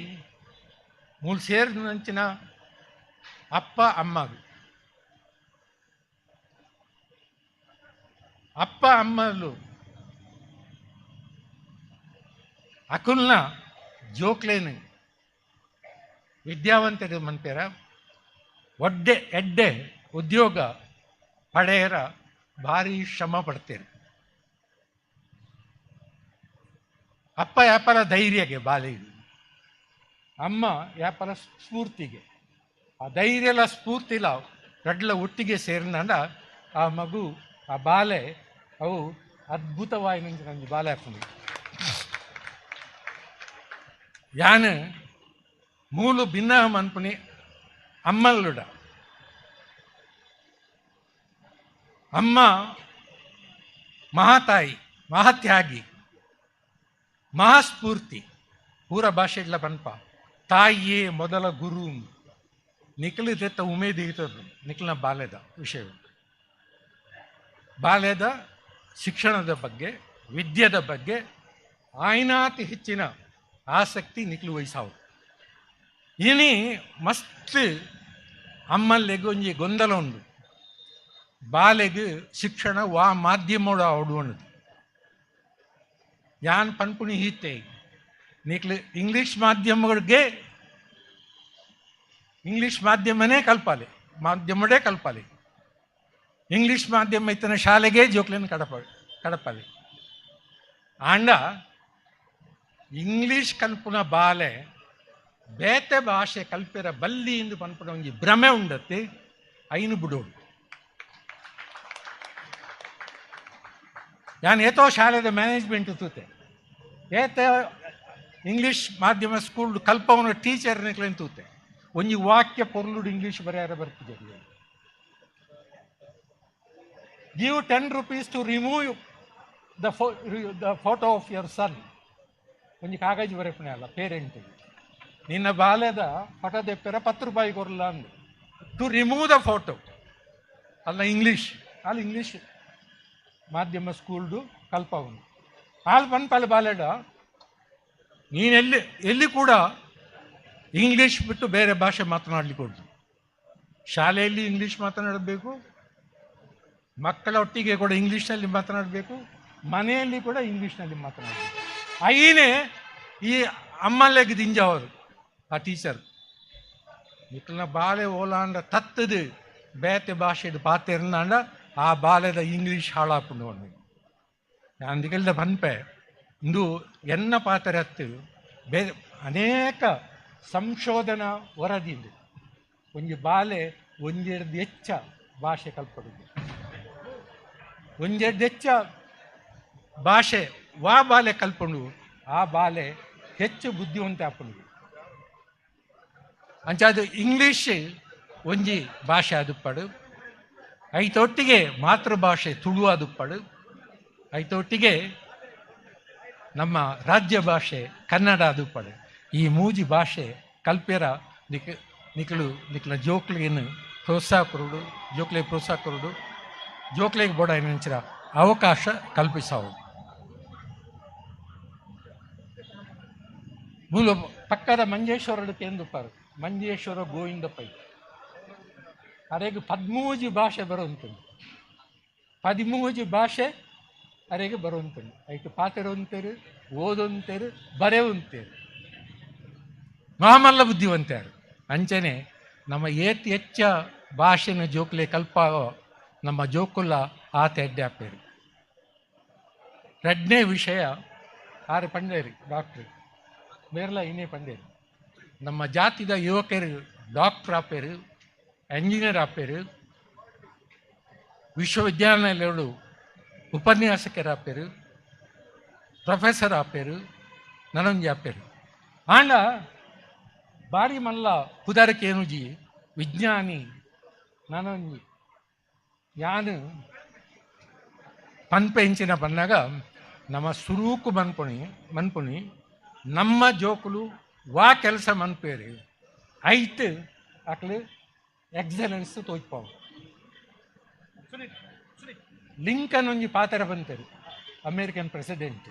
ಮೂಲು ಸೇರಿದಂಚಿನ ಅಪ್ಪ ಅಮ್ಮಗು ಅಪ್ಪ ಅಮ್ಮಲು ಅಕುಲ್ನ ಜೋಕ್ಲೇನು ವಿದ್ಯಾವಂತರು ಮನ್ಪೇರ ಒಡ್ಡೆ ಎಡ್ಡೆ ಉದ್ಯೋಗ ಪಡೆಯರ ಭಾರಿ ಶ್ರಮ ಪಡ್ತೇನೆ. ಅಪ್ಪ ವ್ಯಾಪಾರ ಧೈರ್ಯಗೆ ಬಾಲೆಗೆ, ಅಮ್ಮ ವ್ಯಾಪಾರ ಸ್ಫೂರ್ತಿಗೆ. ಆ ಧೈರ್ಯ ಎಲ್ಲ ಸ್ಫೂರ್ತಿಲ ರಡ್ಲ ಒಟ್ಟಿಗೆ ಸೇರಿನಾಂಡ ಆ ಮಗು ಆ ಬಾಲೆ ಅವು ಅದ್ಭುತವಾಗಿ ನಂಗೆ ಬಾಲೆ ಹಾಕೊಂಡು ಯಾನು ಮೂಲು ಭಿನ್ನ ಮನ್ಪುನಿ ಅಮ್ಮಲ್ಲುಡ. ಅಮ್ಮ ಮಹಾತಾಯಿ, ಮಹಾತ್ಯಾಗಿ, ಮಹಾಸ್ಫೂರ್ತಿ. ಪೂರ ಭಾಷೆ ಇಲ್ಲ ಪನ್ಪ ತಾಯಿಯೇ ಮೊದಲ ಗುರು. ನಿಖಲು ತೆತ್ತ ಉಮೇದು ಇರ್ತದೆ ನಿಖಲ್ನ ಬಾಲ್ಯದ ವಿಷಯ, ಬಾಲ್ಯದ ಶಿಕ್ಷಣದ ಬಗ್ಗೆ, ವಿದ್ಯೆದ ಬಗ್ಗೆ ಆಯ್ನಾತಿ ಹೆಚ್ಚಿನ ಆಸಕ್ತಿ ನಿಖಲು ವಹಿಸಾವು. ಇನಿ ಮಸ್ತ್ ಅಮ್ಮಲ್ಲೆಗ್ ಒಂಜಿ ಗೊಂದಲ ಉಂಡು. ಬಾಲೆಗ್ ಶಿಕ್ಷಣ ವಾ ಮಾಧ್ಯಮೋಡ ಅವಡುವಣದು ಯಾನ್ ಪನ್ಪುಣಿ ಹೀತೆ ನಿಕ್ಲು ಇಂಗ್ಲೀಷ್ ಮಾಧ್ಯಮಗಳಿಗೆ ಇಂಗ್ಲೀಷ್ ಮಾಧ್ಯಮನೇ ಕಲ್ಪಾಲೆ, ಮಾಧ್ಯಮಡೇ ಕಲ್ಪಾಲೆ. ಇಂಗ್ಲೀಷ್ ಮಾಧ್ಯಮ ಇತ್ತನ ಶಾಲೆಗೆ ಜೋಕ್ಲೇನು ಕಡಪಾಲೆ. ಆಂಡ ಇಂಗ್ಲೀಷ್ ಕಲ್ಪುನ ಬಾಲೆ ಬೇತೆ ಭಾಷೆ ಕಲ್ಪಿರ ಬಲ್ಲಿ ಎಂದು ಪನ್ಪುನ ಒಂಜಿ ಭ್ರಮೆ ಉಂಡತ್ತೆ ಐನು ಬಿಡೋಡು. ನಾನು ಏತೋ ಶಾಲೆದ ಮ್ಯಾನೇಜ್ಮೆಂಟ್ ತೂತೆ, ಏತ ಇಂಗ್ಲೀಷ್ ಮಾಧ್ಯಮ ಸ್ಕೂಲ್ ಕಲ್ಪವನ ಟೀಚರ್ನ ತೂತೆ, ಒಂಜಿ ವಾಕ್ಯ ಪೊರ್ಲುಡು ಇಂಗ್ಲೀಷ್ ಬರ್ಯಾರ ಬರ್ತಿದೆ. Give 10 rupees to remove the photo of your son. ಒಂಜಿ ಕಾಗಜ್ ಬರೆಪುಣೆ ಅಲ್ಲ ಪೇರೆಂಟ್ ನಿನ್ನ ಬಾಲ್ಯದ ಫೋಟೋ ದೆಪ್ಪೆರ 10 ರೂಪಾಯಿ ಕೊರಲ್ಲ ಅಂದು ಟು ರಿಮೂವ್ the photo ಅಲ್ಲ ಇಂಗ್ಲೀಷ್ ಅಲ್ಲಿ ಇಂಗ್ಲೀಷ್ ಮಾಧ್ಯಮ ಸ್ಕೂಲ್ಡು ಕಲ್ಪವನು ಹಾಲು ಪನ್ಪಲ್ಲಿ ಬಾಲ್ಯಡ ನೀನೆಲ್ಲಿ ಎಲ್ಲಿ ಕೂಡ ಇಂಗ್ಲೀಷ್ ಬಿಟ್ಟು ಬೇರೆ ಭಾಷೆ ಮಾತನಾಡಲಿಕ್ಕೆ. ಶಾಲೆಯಲ್ಲಿ ಇಂಗ್ಲೀಷ್ ಮಾತನಾಡಬೇಕು, ಮಕ್ಕಳ ಒಟ್ಟಿಗೆ ಕೂಡ ಇಂಗ್ಲೀಷ್ನಲ್ಲಿ ಮಾತನಾಡಬೇಕು, ಮನೆಯಲ್ಲಿ ಕೂಡ ಇಂಗ್ಲೀಷ್ನಲ್ಲಿ ಮಾತನಾಡಬೇಕು. ಐನೇ ಈ ಅಮ್ಮಲ್ಲೆಗ್ ದಿಂಜವರು ಆ ಟೀಚರ್ ನಿಕ್ಕಲ್ನ ಬಾಲೆ ಓಲಾಂಡ ತತ್ತದು ಬೇತೆ ಭಾಷೆದು ಪಾತೆರ್ನಾಂಡ ಆ ಬಾಲೆದ ಇಂಗ್ಲೀಷ್ ಹಾಳಾಪುಂಡು. ನಾನು ದಿಗಲ್ದ ಪನ್ಪೆ ಇಂದು ಎನ್ನ ಪಾತ್ರ ಹತ್ತು ಬೇರೆ ಅನೇಕ ಸಂಶೋಧನಾ ವರದಿ ಒಂಜಿ ಬಾಲೆ ಒಂಜೆಡ್ದು ಹೆಚ್ಚ ಭಾಷೆ ಕಲ್ಪಡುದು, ಒಂಜೆಡ್ದು ಹೆಚ್ಚ ಭಾಷೆ ವಾ ಬಾಲೆ ಕಲ್ಪಂಡು ಆ ಬಾಲೆ ಹೆಚ್ಚು ಬುದ್ಧಿವಂತ ಆಪುಂಡು. ಅಂಚಾದು ಇಂಗ್ಲೀಷ್ ಒಂಜಿ ಭಾಷೆ ಆದುಪ್ಪಡು, ಐತೊಟ್ಟಿಗೆ ಮಾತೃಭಾಷೆ ತುಳು ಆದುಪ್ಪಡು, ಐತೊಟ್ಟಿಗೆ ನಮ್ಮ ರಾಜ್ಯ ಭಾಷೆ ಕನ್ನಡ ಆದುಪ್ಪಡು. ಈ ಮೂಜಿ ಭಾಷೆ ಕಲ್ಪೆರ ನಿಕ್ಲು ನಿಕ್ಲ ಜೋಕ್ಲೇನು ಪ್ರೋತ್ಸಾಹ ಕೊರಡು, ಜೋಕ್ಲೆ ಪ್ರೋತ್ಸಾಹ ಕೊರಡು, ಜೋಕ್ಲೆಗೆ ಬೋಡ ಏನಂಚಿರ ಅವಕಾಶ ಕಲ್ಪಿಸಾವು. ಮೂಲ ಪಕ್ಕದ ಮಂಜೇಶ್ವರಡು ಕೇಂದುಪ್ಪಾರು ಮಂಜೇಶ್ವರ ಗೋವಿಂದ ಪೈ ಅರೆಗೆ 13 ಭಾಷೆ ಬರುವಂತದ್ದು, 13 ಭಾಷೆ ಅರೆಗೆ ಬರುವಂತದ್ದು. ಐಕ್ ಪಾತೆರುವಂತೇರು, ಓದೊಂತೇರು, ಬರೆಯುವಂತೇರು, ಮಾಮಲ್ಲ ಬುದ್ಧಿವಂತರು. ಅಂಚನೆ ನಮ್ಮ ಏತಿ ಹೆಚ್ಚ ಭಾಷೆನ ಜೋಕ್ಲೆ ಕಲ್ಪಾಗೋ ನಮ್ಮ ಜೋಕುಲ ಆತ ಎಡ್ಡೆ ಆಪೇರು. ಎರಡನೇ ವಿಷಯ ಆರು ಪಂಡೇರಿ ಡಾಕ್ಟ್ರು ಮೇರ್ಲ ಇನ್ನೇ ಪಂಡೇರಿ ನಮ್ಮ ಜಾತಿದ ಯುವಕರು ಡಾಕ್ಟ್ರ್ ಆಪೇರು, ಎಂಜಿನಿಯರ್ ಆಪೇರು, ವಿಶ್ವವಿದ್ಯಾನಿಲಯಗಳು ಉಪನ್ಯಾಸಕರು ಆಪೇರು, ಪ್ರೊಫೆಸರ್ ಆಪೇರು, ನನೊಂಜಿ ಆಪೇರು. ಆಂಡ ಬಾರಿ ಮಲ್ಲ ಪುದರಕೇನುಜಿ ವಿಜ್ಞಾನಿ ನನೊಂಜಿ ಯಾನು ಪನ್ಪೆಂಚಿನ ಬನ್ನಾಗ ನಮ್ಮ ಸುರೂಕು ಮನ್ಪುಣಿ ನಮ್ಮ ಜೋಕುಲು ವಾ ಕೆಲಸ ಮನ್ಪೇರಿ ಐತು ಅಕ್ಲು ಎಕ್ಸಲೆನ್ಸ್ ತೋಜ್ಪಾವು. ಲಿಂಕನ್ ಒಂಜಿ ಪಾತ್ರ ಬಂತರು American president.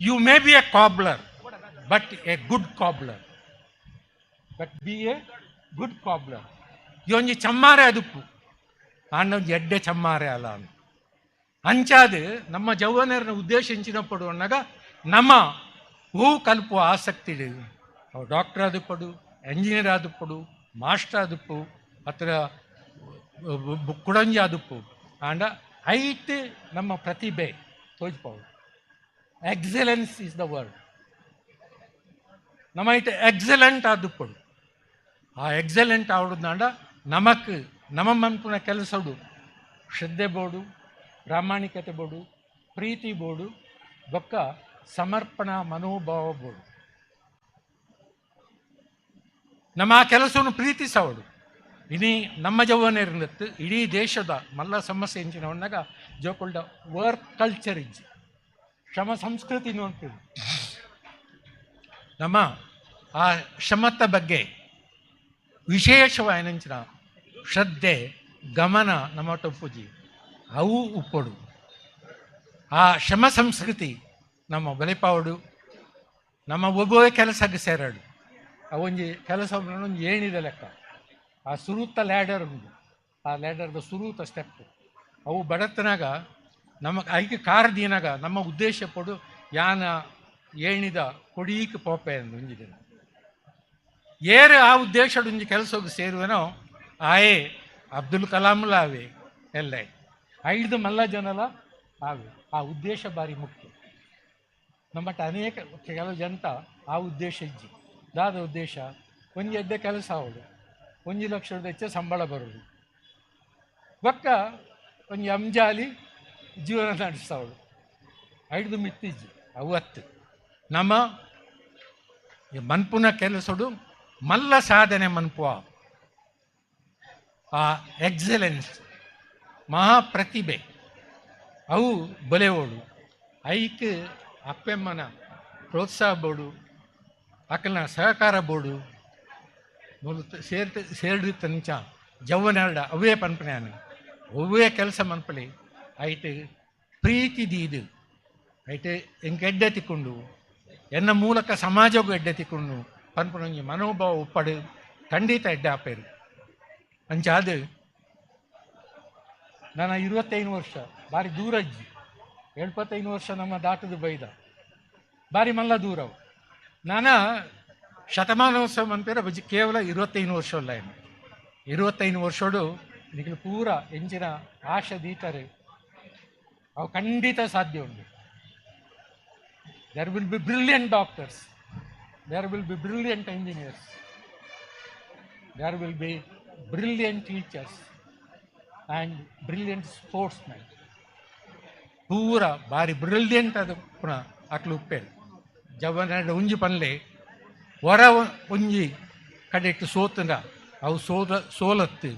You may be a cobbler but a good cobbler. But be a good cobbler. ಈ ಒಂಜಿ ಚಮ್ಮಾರೆ ಅದುಪ್ಪು ಆಂಡ ಒಂಜಿ ಎಡ್ಡೆ ಚಮ್ಮಾರೆ ಅಲ್ಲ ಅಂದ್. ಅಂಚಾದ್ ನಮ್ಮ ಜವ್ವನರನ ಉದ್ದೇಶ ಎಂಚಿನ ಪಡುವನ್ನಾಗ ನಮ್ಮ ಹೂ ಕಲ್ಪುವ ಆಸಕ್ತಿ ಅವು ಡಾಕ್ಟರ್ ಆದುಪ್ಪಡು, ಎಂಜಿನಿಯರ್ ಆದುಪ್ಪಡು, ಮಾಸ್ಟರ್ ಆದುಪ್ಪು, ಅತ್ರ ಕುಡಂಜಿ ಆದುಪ್ಪು. ಆಂಡ ಐಟ್ ನಮ್ಮ ಪ್ರತಿಭೆ ತೋಜ್ಪವು. Excellence is the word. ನಮ್ಮ ಐಟ್ ಎಕ್ಸಲೆಂಟ್ ಆದುಪ್ಪಡು. ಆ ಎಕ್ಸಲೆಂಟ್ ಆವಡುದಾಂಡ ನಮಕ್ ನಮ್ಮ ಮನ್ಪುನ ಕೆಲಸಡು ಶ್ರದ್ಧೆ ಬೋಡು, ಪ್ರಾಮಾಣಿಕತೆ ಬೋಡು, ಪ್ರೀತಿ ಬೋಡು, ಬೊಕ್ಕ ಸಮರ್ಪಣಾ ಮನೋಭಾವ ಬೋಡು. ನಮ್ಮ ಆ ಕೆಲಸವನ್ನು ಪ್ರೀತಿಸವಡು. ಇಡೀ ನಮ್ಮ ಜವ್ವನೇರ್ನತ್ತು ಇಡೀ ದೇಶದ ಮಲ್ಲ ಸಮಸ್ಯೆ ಎಂಚಿನವನ್ನಾಗ ಜೋಕುಲ್ಡ ವರ್ಕ್ ಕಲ್ಚರ್ ಇಜ್ಜಿ, ಶ್ರಮ ಸಂಸ್ಕೃತಿ ನೋಡ್ತೀವಿ. ನಮ್ಮ ಆ ಶ್ರಮದ ಬಗ್ಗೆ ವಿಶೇಷವಾಯಿನಂಚಿನ ಶ್ರದ್ಧೆ ಗಮನ ನಮ್ಮ ಟೊಪ್ಪುಜಿ ಅವು ಉಪ್ಪಡು. ಆ ಶ್ರಮ ಸಂಸ್ಕೃತಿ ನಮ್ಮ ಬಲಿಪಾವಡು, ನಮ್ಮ ಒಬ್ಬೊಬ್ಬ ಕೆಲಸಕ್ಕೆ ಸೇರಾಡು. ಆ ಒಂಜಿ ಕೆಲಸ ಒಂಜಿ ಏಣಿದ ಲೆಕ್ಕ, ಆ ಸುರೂತ ಲ್ಯಾಡರ್ ಉಂಟು, ಆ ಲ್ಯಾಡರ್ದ ಸುರೂತ ಸ್ಟೆಪ್ ಅವು ಬಡತನಾಗ ನಮ್ಮ ಐಕೆ ಕಾರ್ ದೀನಾಗ ನಮ್ಮ ಉದ್ದೇಶ ಪಡು ಯಾನ ಏಣಿದ ಕೊಡೀಕ್ ಪೋಪೆ ಅಂದು ಒಂಜಿ ದಿನ ಏರು ಆ ಉದ್ದೇಶಡು ಒಂಜಿ ಕೆಲಸಕ್ಕೆ ಸೇರುವೆನೋ ಆಯೇ ಅಬ್ದುಲ್ ಕಲಾಂಲ ಆವೆ ಎಲ್ಲ ಐದು ಮಲ್ಲ ಜನಲ ಆವೆ. ಆ ಉದ್ದೇಶ ಭಾರಿ ಮುಖ್ಯ. ನಮ್ಮಟ್ಟ ಅನೇಕ ಕೆಲವು ಜನತ ಆ ಉದ್ದೇಶ ಇಜ್ಜಿ. ದಾದ ಉದ್ದೇಶ ಒಂಜಿ ಎಡ್ಡೆ ಕೆಲಸ ಆವಡು, 1 ಲಕ್ಷದ ಹೆಚ್ಚು ಸಂಬಳ ಬರೋದು, ಬೊಕ್ಕ ಒಂಜಿ ಅಂಜಾಲಿ ಜೀವನ ನಡೆಸವಳು, ಐದು ಮಿತ್ತಿಜ್ಜಿ ಅವತ್ತು. ನಮ್ಮ ಮನ್ಪುನ ಕೆಲಸಡು ಮಲ್ಲ ಸಾಧನೆ ಮನ್ಪುವ ಆ ಎಕ್ಸಲೆನ್ಸ್ ಮಹಾಪ್ರತಿಭೆ ಅವು ಬಲೆವೋಡು. ಐಕ್ ಅಪ್ಪೆಮ್ಮನ ಪ್ರೋತ್ಸಾಹ ಬೋಡು, ಅಕಲ್ನ ಸಹಕಾರ ಬೋಡು, ಸೇರ್ಡು ತಂಚ ಜವ್ವನೆರಡ ಅವೇ ಪನ್ಪನ್ಯಾನು ಒವ್ವೇ ಕೆಲಸ ಮನ್ಪಲಿ ಐಟ್ ಪ್ರೀತಿ ದೀದು ಐಟ್ ಎಂಕ್ ಎಡ್ಡೆ ತಿಕ್ಕೊಂಡು ಎನ್ನ ಮೂಲಕ ಸಮಾಜಕ್ಕೂ ಎಡ್ಡೆ ತಿಕ್ಕೊಂಡು ಪನ್ಪುನೊಂಜಿ ಮನೋಭಾವ ಉಪ್ಪಡು ಖಂಡಿತ ಎಡ್ಡೆ ಆಪೇರು. ಅಂಚಾದ ನಾನು 25 ವರ್ಷ ಭಾರಿ ದೂರ ಅಜ್ಜಿ, 75 ವರ್ಷ ನಮ್ಮ ದಾಟದ ಬೈದ ಭಾರಿ ಮಲ್ಲ ದೂರವು. ನಾನು ಶತಮಾನೋತ್ಸವ ಅಂತಾರೆ ಬಜ್ಜಿ ಕೇವಲ 25 ವರ್ಷ ಅಲ್ಲ, ಏನು 25 ವರ್ಷಡು ನಿಖಲು ಪೂರ ಎಂಚಿನ ಆಶೆ ದೀತಾರೆ ಅವು ಖಂಡಿತ ಸಾಧ್ಯ ಉಂಟು. There will be brilliant doctors, there will be brilliant engineers, there will be brilliant teachers and brilliant sportsmen. ಪೂರ ಭಾರಿ ಬ್ರಿಲಿಯಂಟ್ ಅದು ಪುನಃ ಅಕ್ಲು ಉಪ್ಪೇರು ಜವನ ಉಂಜಿ ಪನ್ಲೆ ಹೊರ ಒಂಜಿ ಕಡೆಟ್ಟು ಸೋತಂದ ಅವು ಸೋಲತ್ತು.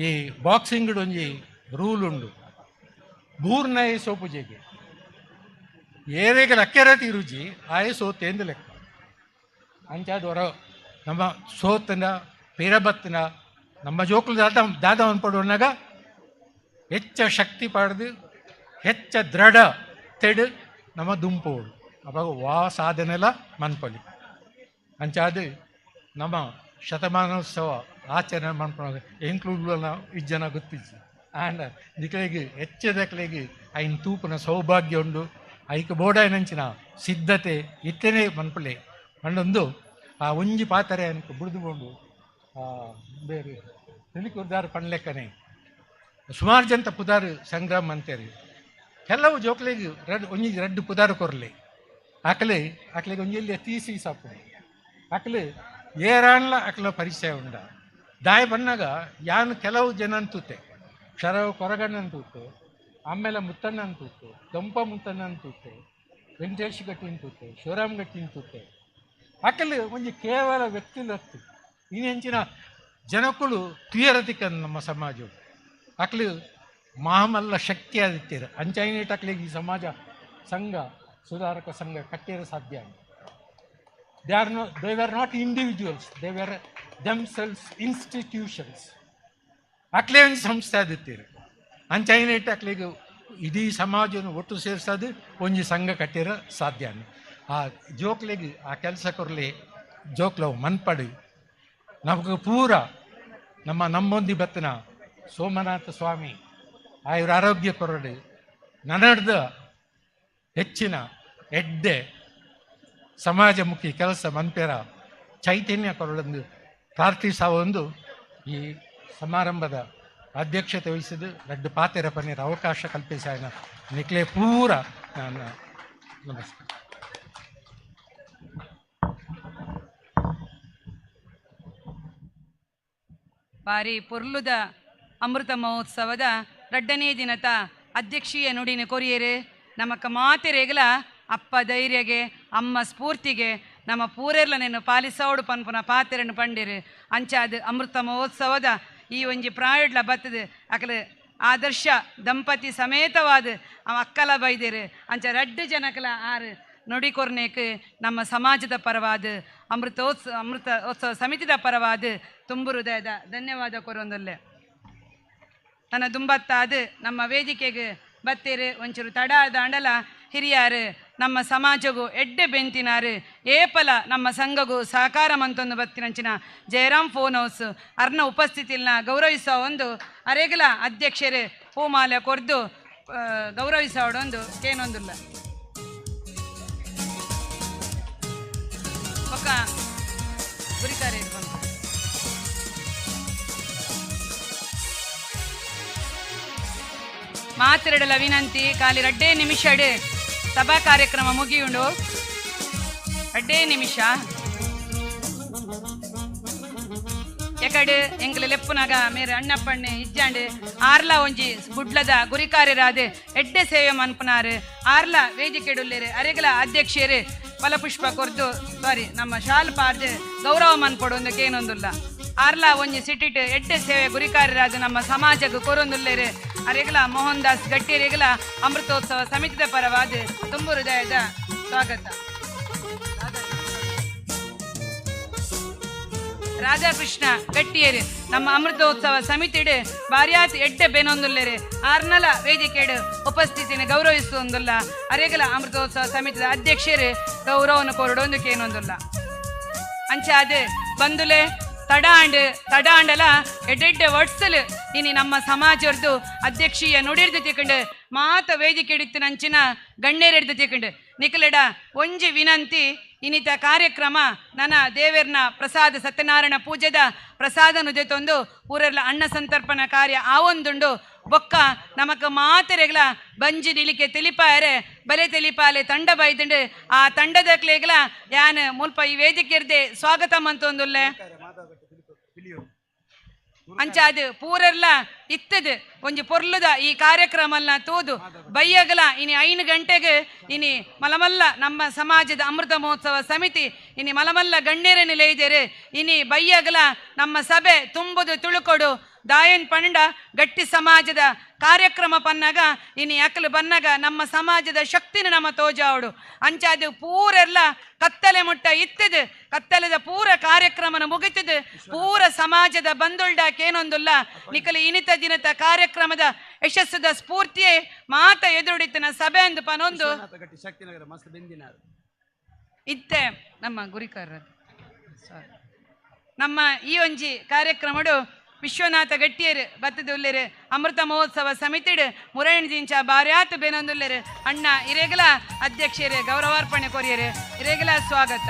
ಈ ಬಾಕ್ಸಿಂಗ್ ಒಂಜಿ ರೂಲ್ ಉಂಡು, ಬೂರ್ನಾಯಿ ಸೋಪುಜೆಗೆ ಏರೇಗ ಲಕ್ಕೆರ ತೀರುಜಿ ಆಯೆ ಸೋತೆ ಎಂದು ಲೆಕ್ಕ. ಅಂಚಾದ ಹೊರ ನಮ್ಮ ಸೋತನ ಪೀರಬತ್ತನ ನಮ್ಮ ಜೋಕುಲು ದಾದ ದಾದ ಅನ್ಪಡುವನಾಗ ಹೆಚ್ಚ ಶಕ್ತಿ ಪಡೆದು ಹೆಚ್ಚ ದೃಢ ತೆಡು ನಮ್ಮ ದುಂಪೋಡು ಅವಾಗ ವಾ ಸಾಧನೆಲ್ಲ ಮನ್ಪಲಿ. ಅಂಚಾದ ನಮ್ಮ ಶತಮಾನೋತ್ಸವ ಆಚರಣೆ ಮನ್ಪುನಾಗ ಎಂಕ್ಲುಡ್ಲ ಇಜ್ಜನ ಗೊತ್ತಿಜ್ಜಿ. ಆಂಡ ನಿಕಲಿಗೆ ಹೆಚ್ಚದಕ್ಲೆಗೆ ಐನ್ ತೂಪುನ ಸೌಭಾಗ್ಯ ಉಂಡು. ಐಕ್ ಬೋಡಾಯಿನಂಚಿನ ಸಿದ್ಧತೆ ಇತ್ತನೇ ಮನ್ಪಲೆ ಪಂಡೊಂದು ಆ ಒಂಜಿ ಪಾತ್ರೆ ಅನ್ಕ ಬುಡ್ದುಕೊಂಡು ಬೇರೆ ತಿಳಿಕುರ್ದಾರು ಪಣ್ಲೆಕ್ಕನೆ ಸುಮಾರು ಜನ ಪುದಾರು ಸಂಗ್ರಾಮ ಅಂತೇರಿ ಕೆಲವು ಜೋಕ್ಲಿಗೆ ರಡ್ ಒಂಜಿ ರಡ್ಡು ಪುದಾರು ಕೊರಲಿ ಆಕಲೆ ಆಕಲಿಗೆ ಒಂಜಿ ತೀಸಿ ಸಾಪು ಆಕಲೆ ಏರಾನ್ಲ ಆಕಲ ಪರಿಚಯ ಉಂಡ ದಾಯ ಬನ್ನಾಗ ಯಾನು ಕೆಲವು ಜನ ಅಂತೂತೆ ಶರವ ಕೊರಗಣ್ಣ ಅಂತೂತೆ, ಆಮೇಲೆ ಮುತ್ತಣ್ಣ ಅಂತೂತೆ, ದೊಂಪ ಮುತ್ತಣ್ಣ ಅಂತೂತೆ, ವೆಂಕಟೇಶ್ ಗಟ್ಟಿ ಅಂತೂತೆ, ಶಿವರಾಮ್ ಗಟ್ಟಿ ಅಂತೂತೆ. ಆಕಲೆ ಒಂಜಿ ಕೇವಲ ವ್ಯಕ್ತಿಲತ್ತು ಇನ್ನೆಂಚಿನ ಜನಕ್ಕಳು ತುಯರತಿಕ ನಮ್ಮ ಸಮಾಜ ಆಕಲು ಮಹಾಮಲ್ಲ ಶಕ್ತಿ ಆದಿತ್ತೀರ ಅಂಚೈನೇಟ್ ಆಕಲಿಗೆ ಈ ಸಮಾಜ ಸಂಘ ಸುಧಾರಕ ಸಂಘ ಕಟ್ಟಿರ ಸಾಧ್ಯ. They are no, they were not individuals, they were themselves institutions. ಅಕ್ಲೇ ಒಂದು ಸಂಸ್ಥೆ ಆದಿತ್ತೀರ ಅಂಚೈನೇಟ್ ಅಕ್ಲಿಗೆ ಇಡೀ ಸಮಾಜವನ್ನು ಒಟ್ಟು ಸೇರಿಸೋದು ಒಂಜಿ ಸಂಘ ಕಟ್ಟಿರ ಸಾಧ್ಯ. ಆ ಜೋಕ್ಲಿಗೆ ಆ ಕೆಲಸ ಕೊರಲಿ ಜೋಕ್ಲವು ಮನ್ಪಡಿ ನಮಗೆ ಪೂರ ನಮ್ಮ ನಮ್ಮೊಂದಿ ಬತ್ತನ ಸೋಮನಾಥ ಸ್ವಾಮಿ ಆಯುರ ಆರೋಗ್ಯ ಕೊರಡಿ ನನಡ್ದ ಹೆಚ್ಚಿನ ಎಡ್ಡೆ ಸಮಾಜಮುಖಿ ಕೆಲಸ ಮನ್ಪೇರ ಚೈತನ್ಯ ಕೊರಳಂದು ಪ್ರಾರ್ಥಿಸ ಒಂದು ಈ ಸಮಾರಂಭದ ಅಧ್ಯಕ್ಷತೆ ವಹಿಸಿದ ರಡ್ಡು ಪಾತೆರ ಪನ್ನೀರ ಅವಕಾಶ ಕಲ್ಪಿಸಾಯನ ನಿಕ್ಲೆ ಪೂರ ನಾನು ನಮಸ್ಕಾರ. ಬಾರಿ ಪೊರ್ಲುದ ಅಮೃತ ಮಹೋತ್ಸವದ ರಡ್ಡನೇ ದಿನತ ಅಧ್ಯಕ್ಷೀಯ ನುಡಿನ ಕೊರಿಯರೆ ನಮಕ ಮಾತೆರೆಗಲ ಅಪ್ಪ ಧೈರ್ಯಗೆ ಅಮ್ಮ ಸ್ಫೂರ್ತಿಗೆ ನಮ್ಮ ಪೂರೆರ್ಲನೆನ್ನು ಪಾಲಿಸೋಡು ಪನ್ಪುನ ಪಾತೆರನ್ನು ಪಂಡಿರು ಅಂಚಾದ ಅಮೃತ ಮಹೋತ್ಸವದ ಈ ಒಂಜಿ ಪ್ರಾಯಡ್ಲ ಬತ್ತದು ಅಕಲ ಆದರ್ಶ ದಂಪತಿ ಸಮೇತವಾದ ಅವ ಅಕ್ಕಲ ಬೈದಿರು ಅಂಚ ರಡ್ಡು ಜನಕಲ ಆರು ನುಡಿ ಕೊರ್ನೇಕ್ ನಮ್ಮ ಸಮಾಜದ ಪರವಾದ ಅಮೃತ ಉತ್ಸವ ಸಮಿತಿದ ಪರವಾದ ತುಂಬು ಹೃದಯದ ಧನ್ಯವಾದ ಕೊರೊಂದಲ್ಲೆ. ನನ್ನ ದುಂಬತ್ತಾದ ನಮ್ಮ ವೇದಿಕೆಗೆ ಬತ್ತೀರು ಒಂಚೂರು ತಡ ದಾಂಡಲ ಹಿರಿಯಾರು ನಮ್ಮ ಸಮಾಜಗೂ ಎಡ್ಡೆ ಬೆಂತಿನಾರು ಏಪಲ ನಮ್ಮ ಸಂಘಗೂ ಸಹಕಾರ ಮಂತೊಂದು ಬತ್ತಿನಂಚಿನ ಜಯರಾಮ್ ಫೋನ್ ಹೌಸ್ ಅರ್ನ ಉಪಸ್ಥಿತಿನ ಗೌರವಿಸುವ ಒಂದು ಅರೆಗಲ ಅಧ್ಯಕ್ಷರು ಹೂಮಾಲೆ ಕೊರ್ದು ಗೌರವಿಸೋಡೊಂದು ಕೇನೊಂದಿಲ್ಲ. ಪಕ್ಕ ಗುರಿಕಾರೆ ಬಂದು ಮಾತಿರಡಲ ವಿನಂತಿ ಖಾಲಿ ರಡ್ಡೇ ನಿಮಿಷ ಸಭಾ ಕಾರ್ಯಕ್ರಮ ಮುಗಿಯುಂಡು ರಡ್ಡೇ ನಿಮಿಷ ಎಕಡೆ ಎಂಕಲ ಲೆಪ್ಪುನಾಗ ಮೇರೆ ಅಣ್ಣಪ್ಪಣ್ಣೆ ಇಜ್ಜಾಂಡು ಆರ್ಲ ಒಂಜಿ ಗುಡ್ಲದ ಗುರಿಕಾರ್ಯರಾದ ಎಡ್ಡೆ ಸೇವೆ ಮನ್ಪುನಾರು ಆರ್ಲ ವೇದಿಕೆಡುಲ್ಲೇರು ಅರೆಗಲ ಅಧ್ಯಕ್ಷರು ಫಲಪುಷ್ಪ ಕೊರ್ದು ಸಾರಿ ನಮ್ಮ ಶಾಲ್ ಪಾರ್ದು ಗೌರವ ಮನ್ಪೊಡು ಏನೊಂದುಲ್ಲ ಆರ್ಲ ಒಂಜಿ ಸಿಟಿಟ್ ಎಡ್ಡೆ ಸೇವೆ ಗುರಿಕಾರ್ಯರಾದ ನಮ್ಮ ಸಮಾಜಕ್ಕೆ ಕೊರೊಂದುಲ್ಲೇರು ಅರೆಗಲ ಮೋಹನ್ ದಾಸ್ ಗಟ್ಟಿಯರೆಗಲ ಅಮೃತೋತ್ಸವ ಸಮಿತಿದ ಪರವಾದ ತುಂಬು ಹೃದಯದ ಸ್ವಾಗತ. ರಾಧಾಕೃಷ್ಣ ಗಟ್ಟಿಯರು ನಮ್ಮ ಅಮೃತೋತ್ಸವ ಸಮಿತಿಡು ಬಾರ್ಯಾತ್ ಎಡ್ಡೆ ಬೆನೊಂದುಲ್ಲೇರು ಆರ್ನಲ ವೇದಿಕೆಡು ಉಪಸ್ಥಿತಿನ ಗೌರವಿಸುವಂದುಲ್ಲ ಅರೆಗಲ ಅಮೃತೋತ್ಸವ ಸಮಿತಿದ ಅಧ್ಯಕ್ಷರು ಗೌರವನು ಕೊರಡೊಂದಕ್ಕೇನೊಂದುಲ್ಲ. ಅಂಚಾದ ಬಂದುಲೆ ತಡಾಂಡ್ ತಡಾಂಡಲ ಎಡ್ಡೆಡ್ಡೆ ವರ್ಡ್ಸಲ್ ಇನಿ ನಮ್ಮ ಸಮಾಜರ್ದು ಅಧ್ಯಕ್ಷೀಯ ನುಡಿರ್ದು ತಿಕ್ಕಂಡು ಮಾತ ವೇದಿಕೆ ಹಿಡಿತು ನಂಚಿನ ಗಣ್ಯರೆಡ್ದು ತಿಕ್ಕಂಡು ನಿಕಲೆಡ ಒಂಜಿ ವಿನಂತಿ ಇನ್ನಿತ ಕಾರ್ಯಕ್ರಮ ನನ್ನ ದೇವೇರ್ನ ಪ್ರಸಾದ ಸತ್ಯನಾರಾಯಣ ಪೂಜೆದ ಪ್ರಸಾದ ನುಜೆತೊಂದು ಊರೆಲ್ಲ ಅನ್ನ ಸಂತರ್ಪಣ ಕಾರ್ಯ ಆವೊಂದುಂಡು ಬೊಕ್ಕ ನಮಕ ಮಾತೆರೆಗ್ಲ ಬಂಜಿ ನಿಲಿಕೆ ತಿಳಿಪಾಯರೆ ಬಲೆ ತಿಳಿಪಾಲೆ ತಂಡ ಬೈದುಂಡು ಆ ತಂಡದ ಕ್ಲೇಗ್ಲ ಯಾನ್ ಮುಲ್ಪ ಈ ವೇದಿಕೆ ಸ್ವಾಗತ ಮಂತೊಂದುಲ್ಲೆ ಅಂಚಾದ ಪೂರೆಲ್ಲ ಇತ್ತದು ಒಂಜಿ ಪೊರ್ಲುದ ಈ ಕಾರ್ಯಕ್ರಮಲ್ನ ತೂದು ಬೈಯಗಲ ಇನಿ 5 ಗಂಟೆಗೆ ಇನಿ ಮಲಮಲ್ಲ ನಮ್ಮ ಸಮಾಜದ ಅಮೃತ ಮಹೋತ್ಸವ ಸಮಿತಿ ಇನಿ ಮಲಮಲ್ಲ ಗಣ್ಯರ ನಿಲೈದೇರು ಇನಿ ಬೈಯಗಲ ನಮ್ಮ ಸಭೆ ತುಂಬುದು ತುಳುಕೊಡು ದಾಯನ್ ಪಂಡ ಗಟ್ಟಿ ಸಮಾಜದ ಕಾರ್ಯಕ್ರಮ ಪನ್ನಾಗ ಇನಿ ಅಕಲು ಬನ್ನಾಗ ನಮ್ಮ ಸಮಾಜದ ಶಕ್ತಿನ ನಮ್ಮ ತೋಜಾವಡು ಅಂಚಾದ ಪೂರೆಲ್ಲ ಕತ್ತಲೆ ಮುಟ್ಟ ಇತ್ತದು ಕತ್ತಲೆದ ಪೂರ ಕಾರ್ಯಕ್ರಮನ ಮುಗಿತದು ಪೂರ ಸಮಾಜದ ಬಂದುಲ್ಡಾಕೇನೊಂದುಲ್ಲ ನಿಕಲು ಇನಿತ ದಿನದ ಕಾರ್ಯಕ್ರಮದ ಯಶಸ್ಸದ ಸ್ಫೂರ್ತಿಯೇ ಮಾತ ಎದುರುಡಿತನ ಸಭೆ ಅಂದು ಪನೊಂದು ಇತ್ತೆ ನಮ್ಮ ಗುರಿಕಾರರ ನಮ್ಮ ಈ ಒಂಜಿ ಕಾರ್ಯಕ್ರಮಡು ವಿಶ್ವನಾಥ ಗಟ್ಟಿಯರು ಬತ್ತದುಲ್ಲೇರು ಅಮೃತ ಮಹೋತ್ಸವ ಸಮಿತಿಡು ಮುರೈಣ್ ಜಿಂಚ ಬಾರ್ಯಾತು ಬೇನೊಂದುಲ್ಲೇರು ಅಣ್ಣ ಇರೇಗಲ ಅಧ್ಯಕ್ಷರು ಗೌರವಾರ್ಪಣೆ ಕೊರಿಯರು ಇರೇಗಲ ಸ್ವಾಗತ.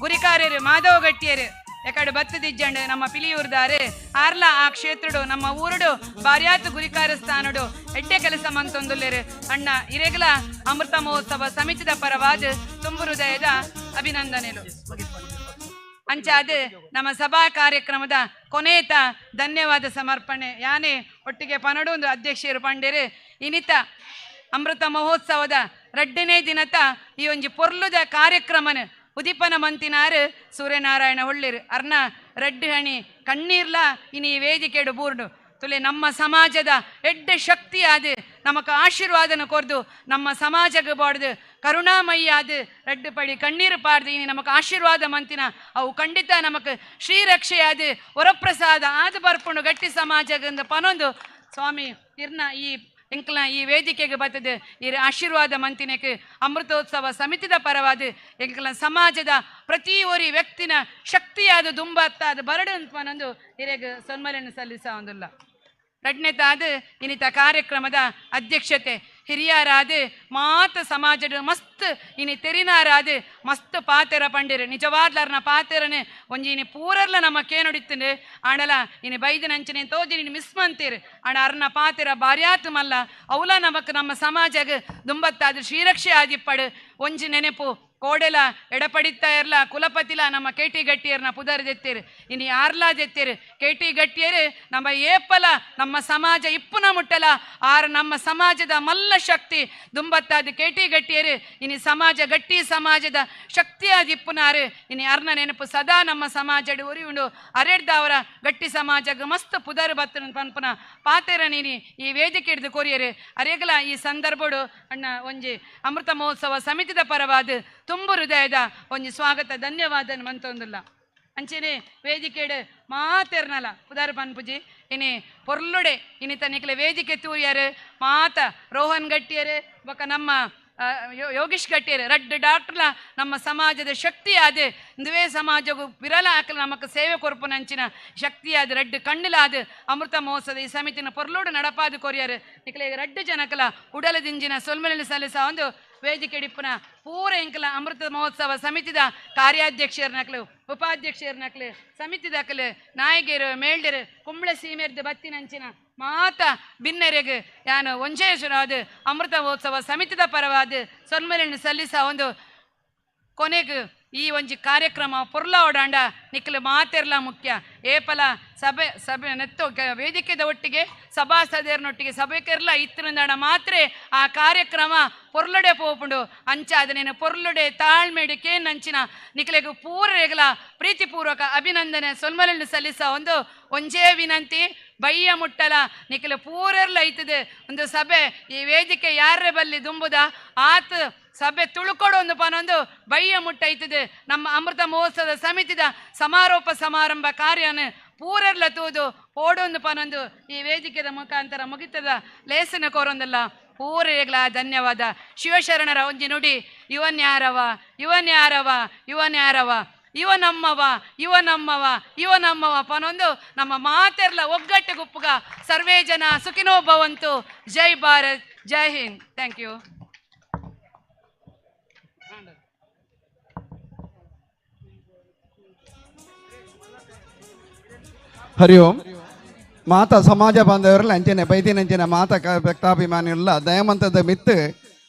ಗುರಿಕಾರ್ಯರು ಮಾಧವ ಗಟ್ಟಿಯರು ಎಕಡೆ ಬತ್ತದಿಜ್ಜಂಡು ನಮ್ಮ ಪಿಲಿಯೂರ್ದಾರೆ ಆರ್ಲ ಆ ಕ್ಷೇತ್ರಡು ನಮ್ಮ ಊರುಡು ಬಾರ್ಯಾತು ಗುರಿಕಾರ ಸ್ಥಾನಡು ಎಡ್ಡೆ ಕೆಲಸ ಮಂತೊಂದುಲ್ಲೇರು ಅಣ್ಣ ಇರೇಗಲ ಅಮೃತ ಮಹೋತ್ಸವ ಸಮಿತಿದ ಪರವಾದ ತುಂಬು ಹೃದಯದ ಅಭಿನಂದನೆಲು. ಅಂಚಾದ ನಮ್ಮ ಸಭಾ ಕಾರ್ಯಕ್ರಮದ ಕೊನೆತ ಧನ್ಯವಾದ ಸಮರ್ಪಣೆ ಯಾನೇ ಒಟ್ಟಿಗೆ ಪನಡು ಒಂದು ಅಧ್ಯಕ್ಷರು ಪಂಡೇರು ಇನಿತ ಅಮೃತ ಮಹೋತ್ಸವದ ರಡ್ಡನೇ ದಿನತ ಈ ಒಂಜಿ ಪೊರ್ಲುದ ಕಾರ್ಯಕ್ರಮನ ಉದೀಪನ ಮಂತಿನಾರು ಸೂರ್ಯನಾರಾಯಣ ಹೊಳ್ಳಿರು ಅರ್ನ ರಡ್ಡು ಹಣಿ ಕಣ್ಣೀರ್ಲ ಇನಿ ವೇದಿಕೆಡು ಬೂರ್ಡು ತುಲೆ ನಮ್ಮ ಸಮಾಜದ ಎಡ್ಡೆ ಶಕ್ತಿ ಆದ ನಮಕ ಆಶೀರ್ವಾದನ ಕೊರ್ದು ನಮ್ಮ ಸಮಾಜಕ್ಕೆ ಬಾಡ್ದು ಕರುಣಾಮಯಿ ಆದ ರಡ್ಡು ಪಡಿ ಕಣ್ಣೀರು ಪಾಡ್ದು ಇನಿ ನಮಕ ಆಶೀರ್ವಾದ ಮಂತಿನ ಅವು ಖಂಡಿತ ನಮಕ್ ಶ್ರೀರಕ್ಷೆಯಾದ ವರಪ್ರಸಾದ ಆದ ಬರ್ಪುಂಡು ಗಟ್ಟಿ ಸಮಾಜಗಂದ ಪನೊಂದು ಸ್ವಾಮಿ ಇರ್ನ ಈ ಎಂಕ್ಲ ಈ ವೇದಿಕೆಗೆ ಬತ್ತದು ಈ ಆಶೀರ್ವಾದ ಮಂತಿನಕ್ಕೆ ಅಮೃತೋತ್ಸವ ಸಮಿತಿದ ಪರವಾದ ಎಂಕ್ಲ ಸಮಾಜದ ಪ್ರತಿ ಒರಿ ವ್ಯಕ್ತಿನ ಶಕ್ತಿಯಾದ ದುಂಬತ್ತಾದ ಬರಡು ಅಂತ ಹಿರಿಯಗ ಸನ್ಮಲನ್ನು ಸಲ್ಲಿಸ ಒಂದಿಲ್ಲ. ರಡ್ನೆತಾದ ಇನ್ನಿತ ಕಾರ್ಯಕ್ರಮದ ಅಧ್ಯಕ್ಷತೆ ಹಿರಿಯರಾದ ಮಾತ ಸಮಾಜದ ಮಸ್ತ್ ಇನಿ ತೆರಿನಾರಾದ ಮಸ್ತ್ ಪಾತೆರ ಪಂಡಿರು ನಿಜವಾದ್ಲರ್ನ ಪಾತೆರನೆ ಒಂಜಿ ಇನಿ ಪೂರರ್ಲ ನಮ್ಮ ಕೇನುಡಿತ್ತಂಡು ಆಂಡಲ ಇನಿ ಬೈದಿನ ಅಂಚನೆ ತೋಜಿ ಇನಿ ಮಿಸ್ ಮಂತೀರು ಆಂಡ ಅರ್ನ ಪಾತೆರ ಬಾರ್ಯಾತ್ ಮಲ್ಲ ಅವಲ ನಮಕ್ ನಮ್ಮ ಸಮಾಜಗ್ ದುಂಬತ್ತಾದ ಶ್ರೀರಕ್ಷೆ ಆದಿಪ್ಪಡು ಒಂಜಿ ನೆನೆಪು ಕೋಡೆಲ ಎಡಪಡಿತ್ತ ಇರ್ಲ ಕುಲಪತಿಲ ನಮ್ಮ ಕೇಟಿ ಗಟ್ಟಿಯರ್ನ ಪುದರ್ ದೆತ್ತೀರು ಇನ್ನು ಯಾರ್ಲಾ ದೆತ್ತೀರು ಕೇಟಿ ಗಟ್ಟಿಯರು ನಮ್ಮ ಏಪಲ ನಮ್ಮ ಸಮಾಜ ಇಪ್ಪುನ ಮುಟ್ಟಲ ಆರ್ ನಮ್ಮ ಸಮಾಜದ ಮಲ್ಲ ಶಕ್ತಿ ದುಂಬತ್ತಾದ ಕೇಟಿ ಗಟ್ಟಿಯರು ಇನಿ ಸಮಾಜ ಗಟ್ಟಿ ಸಮಾಜದ ಶಕ್ತಿಯಾದ ಇಪ್ಪುನಾರು ಇನಿ ಅರ್ನ ನೆನಪು ಸದಾ ನಮ್ಮ ಸಮಾಜಡ್ ಉರಿಯುಂಡು ಅರೆಡ್ದವರ ಗಟ್ಟಿ ಸಮಾಜಗ್ ಮಸ್ತ್ ಪುದರ್ ಬತ್ತನ ಪನ್ಪುನ ಪಾತೆರ ನೀನಿ ಈ ವೇದಿಕೆ ಹಿಡಿದು ಕೊರಿಯರು ಅರೇಗಲ ಈ ಸಂದರ್ಭಡು ಅಣ್ಣ ಒಂಜಿ ಅಮೃತ ಮಹೋತ್ಸವ ಸಮಿತಿದ ಪರವಾದ ತುಂಬು ಹೃದಯದ ಒಂಜಿ ಸ್ವಾಗತ ಧನ್ಯವಾದ ಮಂತೊಂದಿಲ್ಲ. ಅಂಚೆನೆ ವೇದಿಕೆಡು ಮಾತೆರ್ನಲ ಪುದಾರ್ ಪನ್ಪುಜಿ ಇನಿ ಪೊರ್ಲುಡೆ ಇನಿ ತನಿಕ್ಲೆ ವೇದಿಕೆ ತೂಯರು ಮಾತ ರೋಹನ್ ಗಟ್ಟಿಯರು ಬೊಕ ನಮ್ಮ ಯೋಗೀಶ್ ಗಟ್ಟಿಯರು ರಡ್ಡು ಡಾಕ್ಟರ್ಲ ನಮ್ಮ ಸಮಾಜದ ಶಕ್ತಿಯಾದ ಇಂದುವೇ ಸಮಾಜಗೂ ವಿರಲ ಹಾಕಲು ನಮಕ್ ಸೇವೆ ಕೊರ್ಪುನಂಚಿನ ಶಕ್ತಿಯಾದ ರಡ್ಡು ಕಣ್ಣುಲಾದ ಅಮೃತ ಮಹೋತ್ಸವದ ಈ ಸಮಿತಿನ ಪೊರ್ಲುಡು ನಡಪಾದ ಕೊರಿಯರು ನಿಕ್ಲೆ ರಡ್ಡು ಜನಕಲ ಉಡಲದಿಂಜಿನ ಸೊಲ್ಮಲಿ ಸಲ್ಲಿಸ ಒಂದು ವೇದಿಕೆ ಡಿಪ್ಪುನ ಪೂರ ಎಂಕಲ ಅಮೃತ ಮಹೋತ್ಸವ ಸಮಿತಿದ ಕಾರ್ಯಾಧ್ಯಕ್ಷರನಕ್ಲು ಉಪಾಧ್ಯಕ್ಷರನಕ್ಲು ಸಮಿತಿದಕ್ಲು ನಾಯಕರು ಮೇಲ್ಡರು ಕುಂಬಳ ಸೀಮೆರ್ದು ಬತ್ತಿನಂಚಿನ ಮಾತ ಬಿನ್ನೆರೆಗ್ ಯಾನು ಒಂಜೇಶ್ವರಾದ ಅಮೃತ ಮಹೋತ್ಸವ ಸಮಿತಿದ ಪರವಾದ ಸೊನ್ಮಲೆಯನ್ನು ಸಲ್ಲಿಸ ಒಂದು ಕೊನೆಗೆ ಈ ಒಂಜಿ ಕಾರ್ಯಕ್ರಮ ಪೊರ್ಲ ಓಡಾಂಡ ನಿಕ್ಲು ಮಾತೆರ್ಲ ಮುಖ್ಯ ಏಪಲ ಸಭೆ ಸಭೆ ನೆತ್ತು ವೇದಿಕೆದ ಒಟ್ಟಿಗೆ ಸಭಾಸದರ್ನೊಟ್ಟಿಗೆ ಸಭೆಕೆರ್ಲ ಇತ್ತಿರಂದಾಣ ಮಾತ್ರ ಆ ಕಾರ್ಯಕ್ರಮ ಪೊರ್ಲುಡೆ ಪೋಪುಂಡು ಅಂಚಾದ ನೀನು ಪೊರ್ಲುಡೆ ತಾಳ್ಮೆಡಿಕೆ ನಂಚಿನ ನಿಕ್ಲೆಗ್ ಪೂರೆಗಲ ಪ್ರೀತಿಪೂರ್ವಕ ಅಭಿನಂದನೆ ಸೊಲ್ಮಲನ್ನು ಸಲ್ಲಿಸ ಒಂದು ಒಂಜೇ ವಿನಂತಿ ಬಯ್ಯ ಮುಟ್ಟಲ ನಿಕ್ಲೆ ಪೂರೆರ್ಲ ಐತದೆ ಒಂದು ಸಭೆ ಈ ವೇದಿಕೆ ಯಾರೇ ಬಲ್ಲಿ ದುಂಬುದ ಆತ ಸಭೆ ತುಳುಕೊಡು ಒಂದು ಪನೊಂದು ಬಯ್ಯ ಮುಟ್ಟೈತದೆ ನಮ್ಮ ಅಮೃತ ಮಹೋತ್ಸವದ ಸಮಿತಿದ ಸಮಾರೋಪ ಸಮಾರಂಭ ಕಾರ್ಯನ ಪೂರೆರ್ಲ ತೂದು ಪೋಡೊಂದು ಪನೊಂದು ಈ ವೇದಿಕೆದ ಮುಖಾಂತರ ಮುಗಿತದ ಲೇಸನ ಕೋರೊಂದಲ್ಲ ಪೂರೆಗ್ಲ ಧನ್ಯವಾದ. ಶಿವಶರಣರ ಒಂಜಿ ನುಡಿ ಇವನ್ಯಾರವ ಇವನ್ಯಾರವ ಇವನ್ಯಾರವ ಇವ ನಮ್ಮವ ಇವ ನಮ್ಮವ ಇವ ನಮ್ಮವ ಪನೊಂದು ನಮ್ಮ ಮಾತೆರ್ಲ ಒಗ್ಗಟ್ಟು ಗುಪ್ಪುಗ ಸರ್ವೇ ಜನ ಸುಖಿನೋ ಭವಂತು. ಜೈ ಭಾರತ್, ಜೈ Hind. Thank you. Hari Om. ಮಾತಾ ಸಮಾಜ ಬಾಂಧವರಲ್ಲಿ ಅಂಚನೆ ಬೈದಿನಂಚಿನ ಮಾತಾ ಭಕ್ತಾಭಿಮಾನಿಗಳ ದಯಮಂತದ ಮಿತ್ತು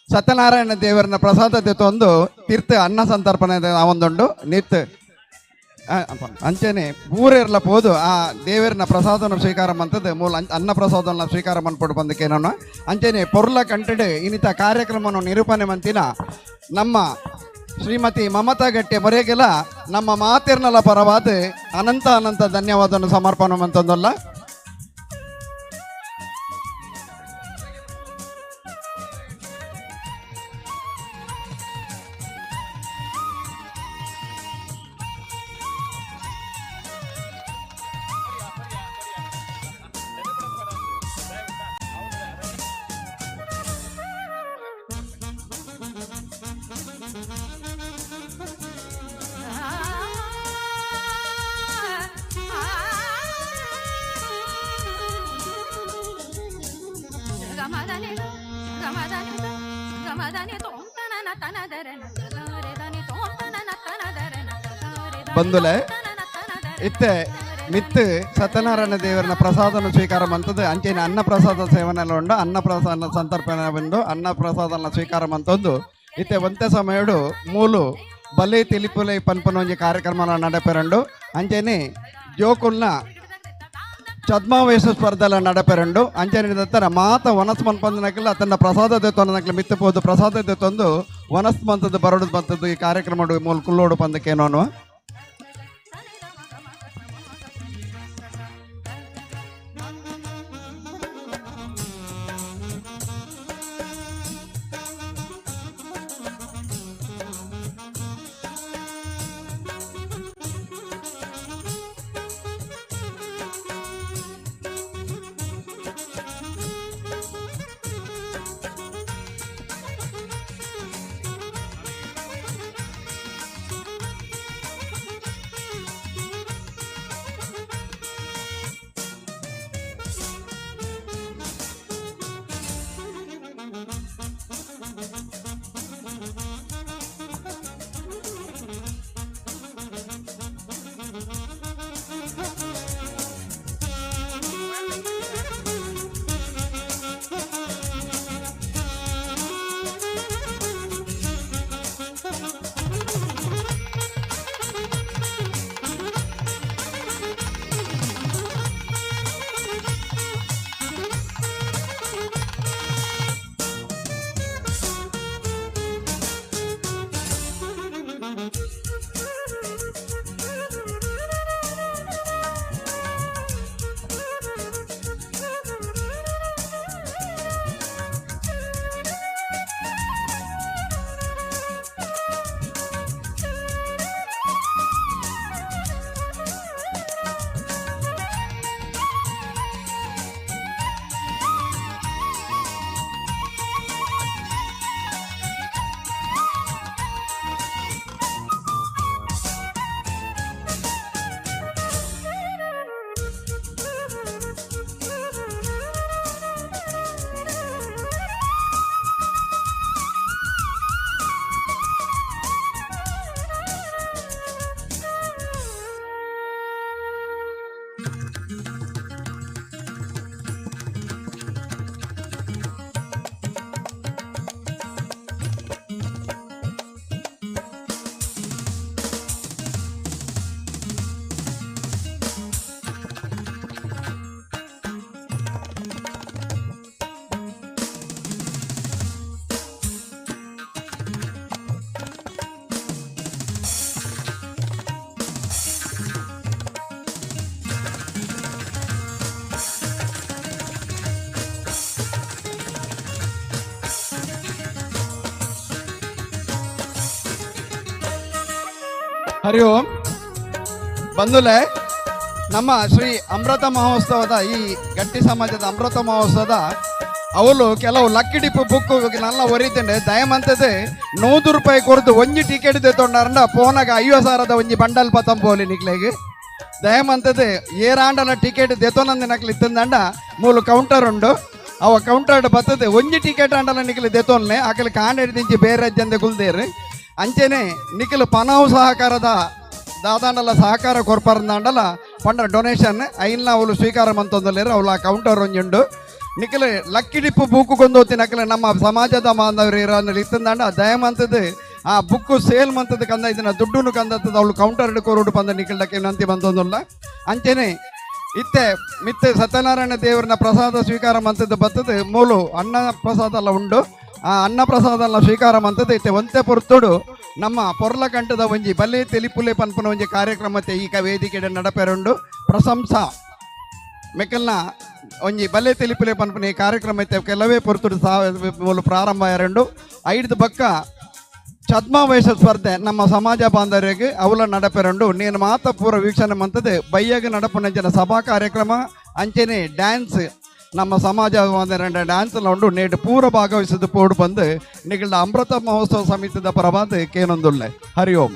ಸತ್ಯನಾರಾಯಣ ದೇವರನ್ನ ಪ್ರಸಾದ ತಂದು ತೀರ್ಥ ಅನ್ನ ಸಂತರ್ಪಣೆ ಒಂದುಂಡು ನಿತ್ ಅಂಚನೆ ಪೂರೆರ್ಲ ಪೋದು ಆ ದೇವರನ್ನ ಪ್ರಸಾದನ ಸ್ವೀಕಾರ ಮಂತದ್ದು ಮೂಲ ಅನ್ನ ಪ್ರಸಾದನ ಸ್ವೀಕಾರ ಮನ್ಪೊಡು ಬಂದಕ್ಕೇನೋ ಅಂಚನೆ ಪೊರ್ಲ ಕಂಟೆಡ್ ಇನ್ನಿತ ಕಾರ್ಯಕ್ರಮವನ್ನು ನಿರೂಪಣೆ ಮಂತಿನ ನಮ್ಮ ಶ್ರೀಮತಿ ಮಮತಾ ಗಟ್ಟಿ ಮೊರೆಗೆಲ್ಲ ನಮ್ಮ ಮಾತಿರ್ನಲ ಪರವಾದ ಅನಂತ ಅನಂತ ಧನ್ಯವಾದವನ್ನು ಸಮರ್ಪಣೆ ಮಂತಂದಲ್ಲ. ಬಂದುಲೆ ಇತ್ತೆ ಮಿತ್ತು ಸತ್ಯನಾರಾಯಣ ದೇವರನ್ನ ಪ್ರಸಾದನ ಸ್ವೀಕಾರ ಮಂತದ್ದು ಅಂಚೆನೆ ಅನ್ನ ಪ್ರಸಾದ ಸೇವನೆಲ್ಲ ಉಂಡು ಅನ್ನ ಪ್ರಸಾದ ಸಂತರ್ಪಣೆ ಬಂದು ಅನ್ನ ಪ್ರಸಾದನ ಸ್ವೀಕಾರ ಮಂತದ್ದು ಇತ್ತೆ ಒಂತೆ ಸಮಯಡು ಮೂಲು ಬಲಿ ತಿಳಿಪುಲೆ ಪನ್ಪನ ಒಂಜಿ ಕಾರ್ಯಕ್ರಮ ನಡಪೆರಂಡು ಅಂಚೆನೆ ಜೋಕುಲ್ನ ಛದ್ಮಾವೇಶ ಸ್ಪರ್ಧೆಲ ನಡಪೆರಂಡು ಅಂಚನೆ ದತ್ತರ ಮಾತ ವನಸ್ ಮನ್ಪಂದನಕ್ಕೆಲ್ಲ ತನ್ನ ಪ್ರಸಾದ ದೇತೊಂದನಕ್ಲೆ ಮಿತ್ತು ಪೋದು ಪ್ರಸಾದ ದೇತೊಂದು ವನಸ್ ಮಂತದ್ದು ಬರಡು ಬಂತದ್ದು ಈ ಕಾರ್ಯಕ್ರಮ ಮೂಲ ಕುಲ್ಲೋಡು ಪಂದಕ್ಕೇನೋ. ಹರಿ ಓಂ. ಬಂಧುಲೆ, ನಮ್ಮ ಶ್ರೀ ಅಮೃತ ಮಹೋತ್ಸವದ ಈ ಗಟ್ಟಿ ಸಮಾಜದ ಅಮೃತ ಮಹೋತ್ಸವದ ಅವಳು ಕೆಲವು ಲಕ್ಕಿ ಡಿಪ್ಪು ಬುಕ್ ನಲ್ಲ ಒರಿತಂಡೆ. ದಯಮಂತದೆ 100 ರೂಪಾಯಿ ಕೊರ್ದು ಒಂಜಿ ಟಿಕೆಟ್ ತೆತ್ತೊಂಡಾರಂಡ ಪೋನಾಗ 50,000 ಒಂಜಿ ಬಂಡಲ್ ಪತಂಪೋಲಿ ನಿಕ್ಲೆಗ್. ದಯಮಂತದೆ ಏರಾಂಡಲ ಟಿಕೆಟ್ ದೆತೊನಂದು ನಕ್ಲು ಇತ್ತಂದಂಡ ಮೂಲು ಕೌಂಟರ್ ಉಂಡು, ಅವ ಕೌಂಟರ್ ಬರ್ತದೆ ಒಂಜಿ ಟಿಕೆಟ್ ಆಂಡಲ ನಿಕ್ಲು ದೆತೊನ್ನೆ ಅಕಲ್ ಕಾಂಡ ದಿಂಚಿ ಬೇರೆ ರಾಜ್ಯಂದೆ ಕುಲ್ದೇರು. ಅಂಚೆನೆ ನಿಖಲು ಪನಾವು ಸಹಕಾರದ ದಾದಾಂಡಲ ಸಹಕಾರ ಕೊರ್ಪರಂದಾಂಡಲ ಪಂಡ ಡೊನೇಷನ್ ಐನ್ಲ ಅವಳು ಸ್ವೀಕಾರ ಮಂತೊಂದಲೇರು ಅವಳು ಆ ಕೌಂಟರ್ ಒಂಜುಂಡು. ನಿಖಲು ಲಕ್ಕಿ ಡಿಪ್ಪು ಬೂಕು ಕೊಂದೋತಿ ನಕಲು ನಮ್ಮ ಸಮಾಜದ ಮಾಂದವರು ಇರೋ ಇತ್ತಂದಾಂಡ ದಯಮಂತದ್ದು ಆ ಬುಕ್ಕು ಸೇಲ್ ಮಂತದ್ದು ಕಂದ ಇದನ್ನ ದುಡ್ಡುನು ಕಂದತ್ತದ ಅವಳು ಕೌಂಟರ್ ಕೊರೋಡು ಬಂದ ನಿಖಲ್ಡಕ್ಕೆ ವಿನಂತಿ ಬಂತೊಂದುಲ್ಲ. ಅಂಚೆನೆ ಇತ್ತೆ ಮಿತ್ತೆ ಸತ್ಯನಾರಾಯಣ ದೇವರನ್ನ ಪ್ರಸಾದ ಸ್ವೀಕಾರ ಮಂತದ್ದು ಬರ್ತದೆ ಮೂಲು ಅನ್ನ ಪ್ರಸಾದ ಎಲ್ಲ ಉಂಡು. ಆ ಅನ್ನ ಪ್ರಸಾದ ಎಲ್ಲ ಸ್ವೀಕಾರ ಮಂತದ್ದು ಇತ್ತೆ ಒಂತೆ ಪೊರ್ತುಡು ನಮ್ಮ ಪೊರ್ಲಕಂಠದ ಒಂಜಿ ಬಲೆ ತೆಲಿಪುಲೆ ಪನ್ಪುನ ಒಂಜಿ ಕಾರ್ಯಕ್ರಮ ಈ ವೇದಿಕೆ ನಡಪೆರುಂಡು. ಪ್ರಶಂಸಾ ಮೆಕಲ್ನ ಒಂಜಿ ಬಲೆ ತೆಲಿಪುಲೆ ಪನ್ಪುನ ಈ ಕಾರ್ಯಕ್ರಮ ಇತ್ತೆ ಕೆಲವೇ ಪೊರ್ತುಡು ಮೂಲು ಪ್ರಾರಂಭ ಆಯರುಂಡು. ಐದು ಬಕ್ಕ ಛದ್ಮವೇಷ ಸ್ಪರ್ಧೆ ನಮ್ಮ ಸಮಾಜ ಬಾಂಧವರಿಗೆ ಅವಲ ನಡಪೆರುಂಡು. ನೀನು ಮಾತ ಪೂರ ವೀಕ್ಷಣೆ ಮಂತದೆ ಬಯ್ಯಾಗ ನಡಪುನಂಚಿನ ಸಭಾ ಕಾರ್ಯಕ್ರಮ ಅಂಚೆನೆ ಡ್ಯಾನ್ಸ್ ನಮ್ಮ ಸಮಾಜ ಬಾಂಧವರ ಡ್ಯಾನ್ಸ್ ಎಲ್ಲ ಉಂಡು. ನೇಟು ಪೂರ ಭಾಗವಹಿಸಿದ ಪೋಡು ಬಂದು ನಿಗಳ ಅಮೃತ ಮಹೋತ್ಸವ ಸಮಿತಿದ ಪರವಾದ ಕೇನೊಂದುಳ್ಳೆ. ಹರಿ ಓಂ.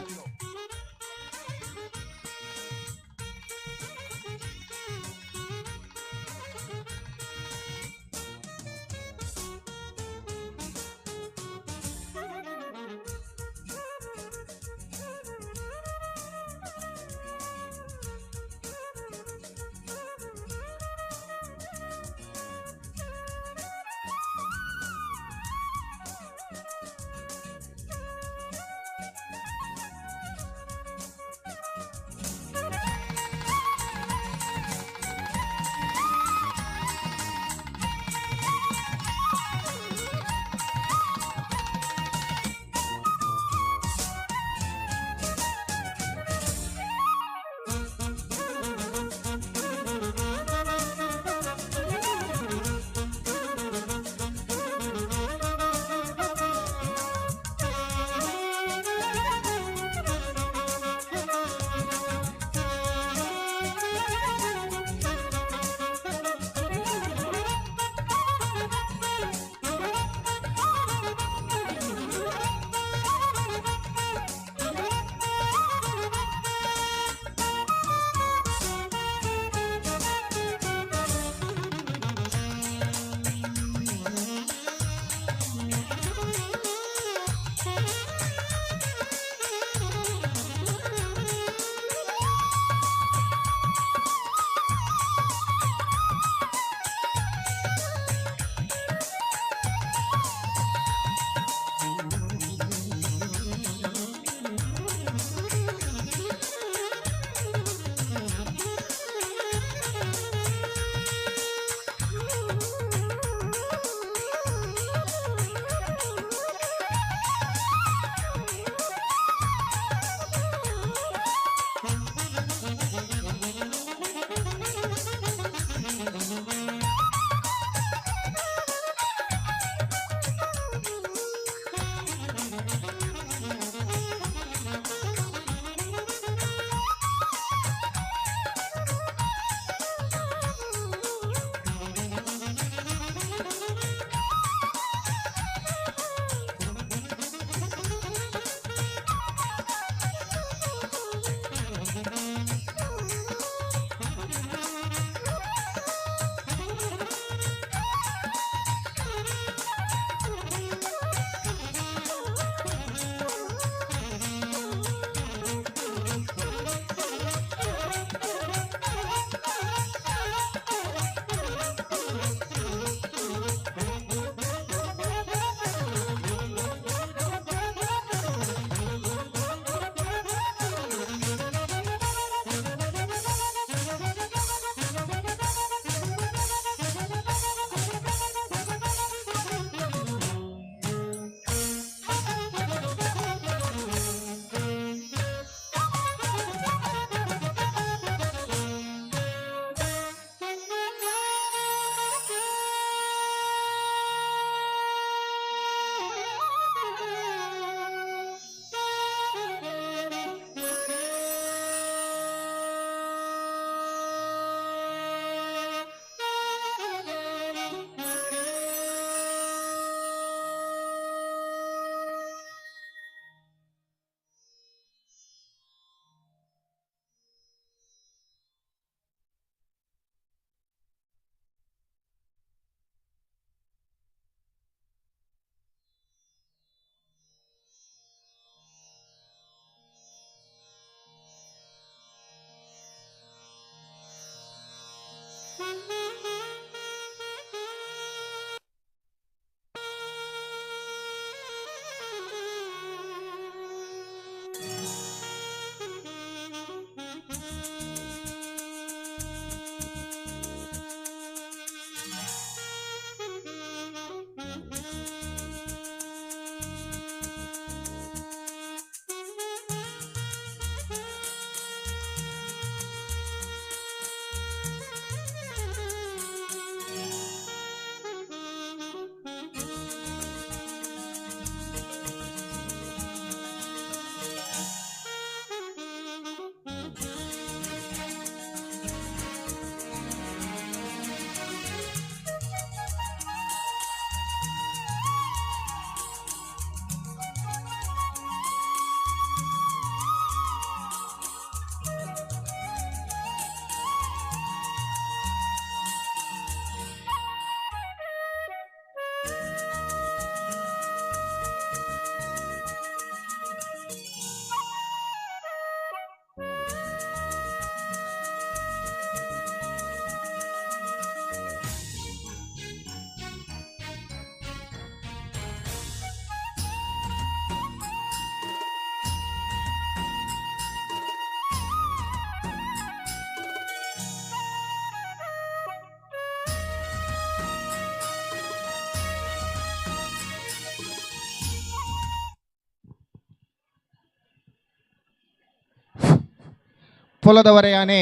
ಕುಲದವರೆಯಾನೆ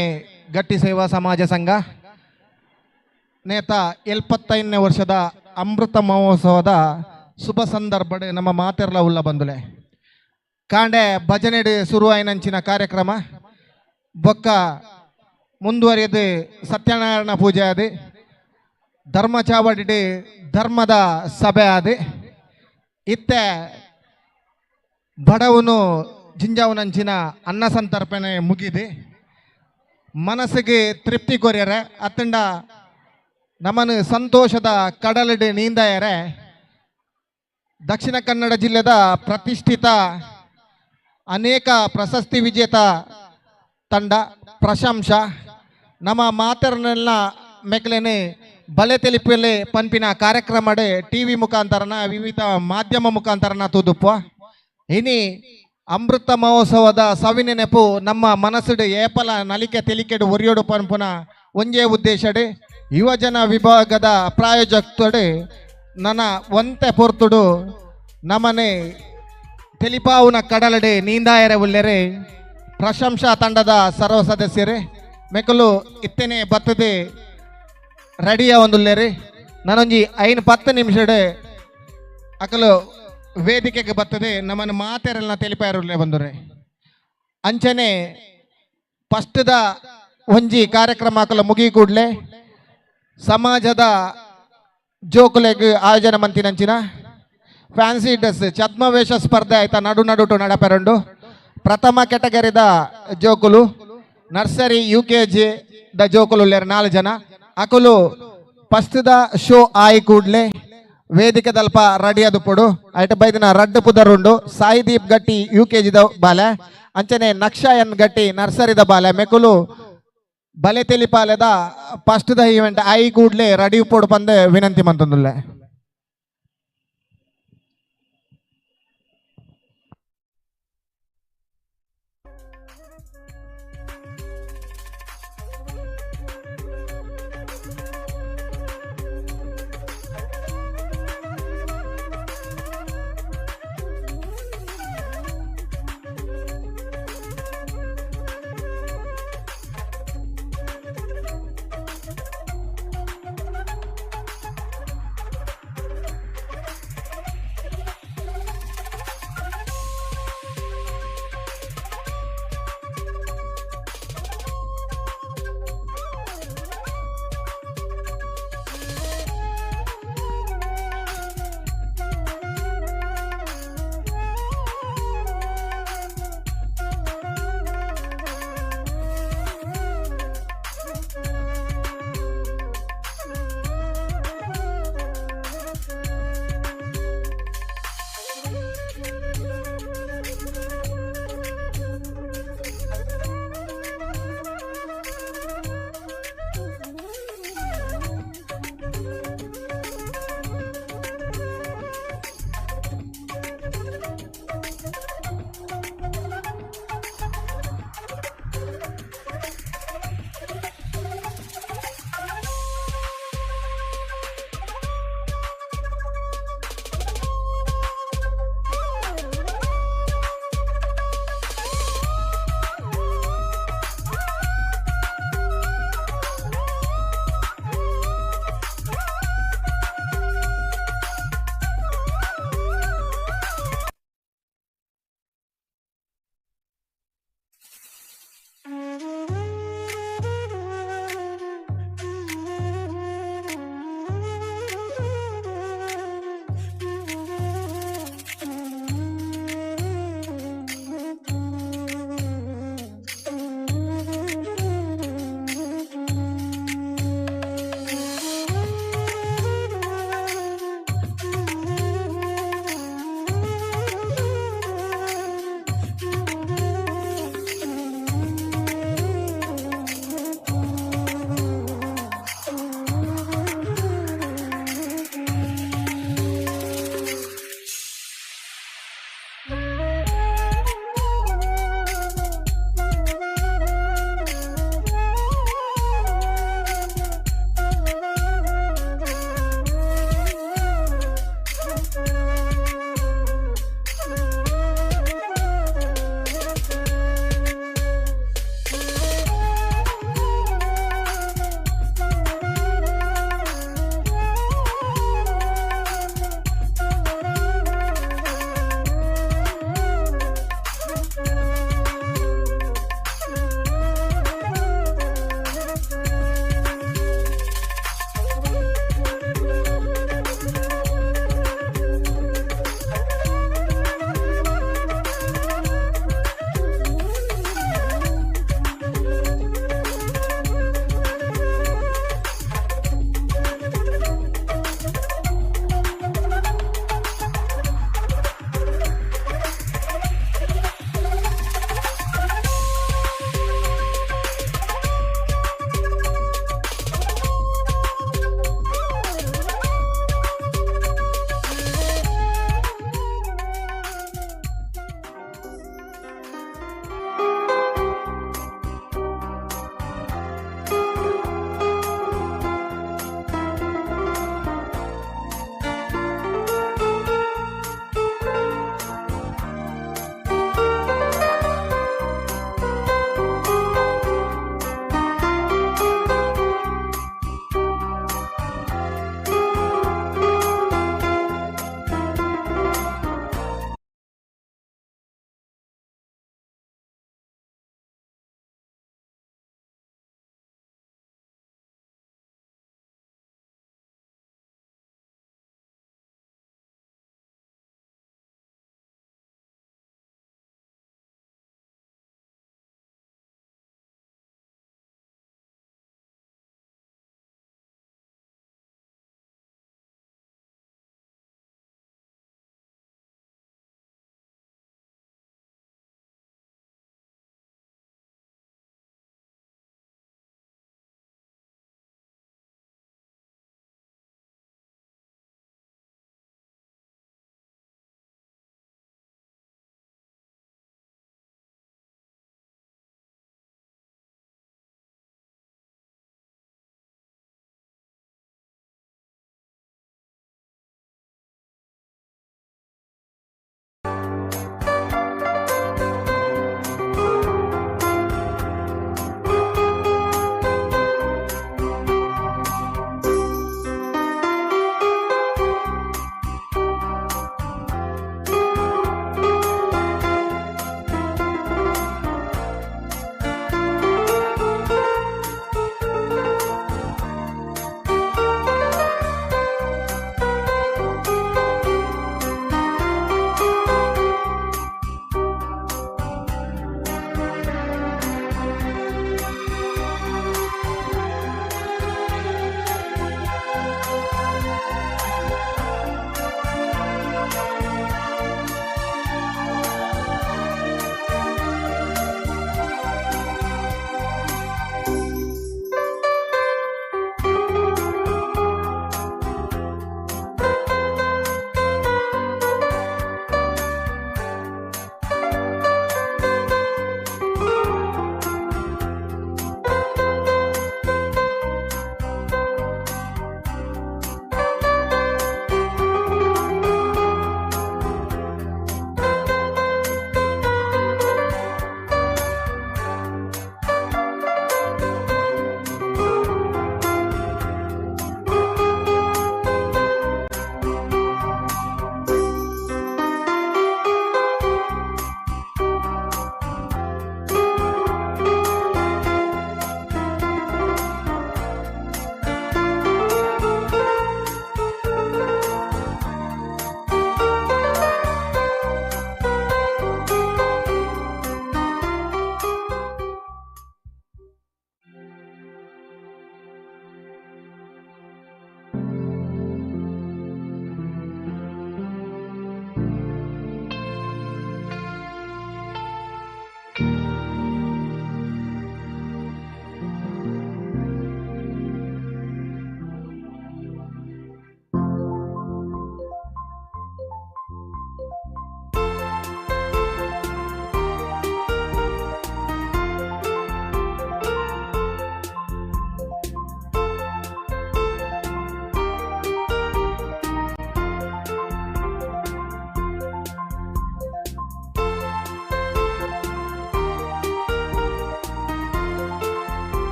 ಗಟ್ಟಿ ಸೇವಾ ಸಮಾಜ ಸಂಘ ನೇತ 75ನೇ ವರ್ಷದ ಅಮೃತ ಮಹೋತ್ಸವದ ಶುಭ ಸಂದರ್ಭಡ್ ನಮ್ಮ ಮಾತೆರ್ಲ ಉಲ್ಲ ಬಂದುಲೆ ಕಾಂಡೆ ಭಜನೆಡ್ ಶುರುವಾಯಿನಂಚಿನ ಕಾರ್ಯಕ್ರಮ ಬೊಕ್ಕ ಮುಂದುವರಿಯದು ಸತ್ಯನಾರಾಯಣ ಪೂಜೆ ಆದಿ ಧರ್ಮ ಚಾವಡಿ ಧರ್ಮದ ಸಭೆ ಆದಿ ಇತ್ತೆ ಬಡವನು ಜಿಂಜಾವನಂಚಿನ ಅನ್ನ ಸಂತರ್ಪಣೆ ಮುಗಿದೆ ಮನಸ್ಸಿಗೆ ತೃಪ್ತಿ ಕೊರ್ಯರೆ ಅತ್ತಂಡ ನಮ್ಮನ್ನು ಸಂತೋಷದ ಕಡಲಡಿ ನೀಂದಾಯರೆ ದಕ್ಷಿಣ ಕನ್ನಡ ಜಿಲ್ಲೆದ ಪ್ರತಿಷ್ಠಿತ ಅನೇಕ ಪ್ರಶಸ್ತಿ ವಿಜೇತ ತಂಡ ಪ್ರಶಂಸ ನಮ್ಮ ಮಾತರನ್ನೆಲ್ಲ ಮೆಕ್ಲೆನೆ ಬಲೆ ತೆಲಿಪಲೆ ಪನ್ಪಿನ ಕಾರ್ಯಕ್ರಮಡೆ ಟಿ ವಿ ಮುಖಾಂತರನ ವಿವಿಧ ಮಾಧ್ಯಮ ಮುಖಾಂತರನ ತೂದುಪ್ಪ ಇನಿ ಅಮೃತ ಮಹೋತ್ಸವದ ಸವಿನೆನಪು ನಮ್ಮ ಮನಸ್ಸುಡು ಏಪಲ ನಲಿಕೆ ತೆಲಿಕೆಡು ಒರಿಯೋಡು ಪನ್ಪುನ ಒಂಜೇ ಉದ್ದೇಶಡೆ ಯುವಜನ ವಿಭಾಗದ ಪ್ರಾಯೋಜಕತೋಡೆ ನನ್ನ ಒಂತೆ ಪೊರ್ತುಡು ನಮನೆ ತೆಲಿಪಾವುನ ಕಡಲಡೆ ನೀಂದಾಯರೆ ಉಲ್ಲೆರೆ ಪ್ರಶಂಸಾ ತಂಡದ ಸರ್ವ ಸದಸ್ಯರೇ ಮೆಕಲು ಇತ್ತನೆ ಬತ್ತದೆ ರೆಡಿಯ ಒಂದುಲ್ಲೇರಿ ನಾನೊಂಜಿ 5-10 ನಿಮಿಷಡೆ ಅಕಲು ವೇದಿಕೆಗೆ ಬರ್ತದೆ ನಮ್ಮನ್ನು ಮಾತೆರೆಲ್ಲ ತೆಲಿಪಾಯರುಲ್ಲೆ ಬಂದರೆ ಅಂಚನೆ ಫಸ್ಟ್ದ ಒಂಜಿ ಕಾರ್ಯಕ್ರಮ ಅಕಲ ಮುಗಿ ಕೂಡಲೇ ಸಮಾಜದ ಜೋಕುಲೆಗ್ ಆಯೋಜನೆ ಮಂತಿನಂಚಿನ ಫ್ಯಾನ್ಸಿ ಡ್ರೆಸ್ ಛದ್ಮವೇಷ ಸ್ಪರ್ಧೆ ಆಯ್ತಾ ನಡು ನಡುಟು ನಡಪೆರಂಡು ಪ್ರಥಮ ಕೆಟಗರಿದ ಜೋಕುಲು nursery U K G the ಜೋಕುಲು ಉಲ್ಲೇರು 4 ಜನ ಅಕುಲು ಫಸ್ಟ್ದ ಶೋ ಆಯಿ ಕೂಡ್ಲೆ ವೇದಿಕೆ ದಲ್ಪ ರೆಡಿ ಅದು ಪೊಡು ಐಟ ಬೈದಿನ ರಡ್ಡು ಪುದರುಂಡು ಸಾಯಿದೀಪ್ ಗಟ್ಟಿ ಯು ಕೆ ಜಿದ ಬಾಲೆ ಅಂಚನೆ ನಕ್ಷಾ ಎನ್ ಗಟ್ಟಿ ನರ್ಸರಿದ ಬಾಲೆ ಮೆಕುಲು ಬಲೆ ತೆಲಿಪಾಲೆದ ಫಸ್ಟ್ದ ಈವೆಂಟ್ ಆಯಿ ಕೂಡ್ಲೆ ರೆಡಿ ಪೊಡು ಪಂದೆ ವಿನಂತಿ ಮಂತಂದುಲ್ಲೆ.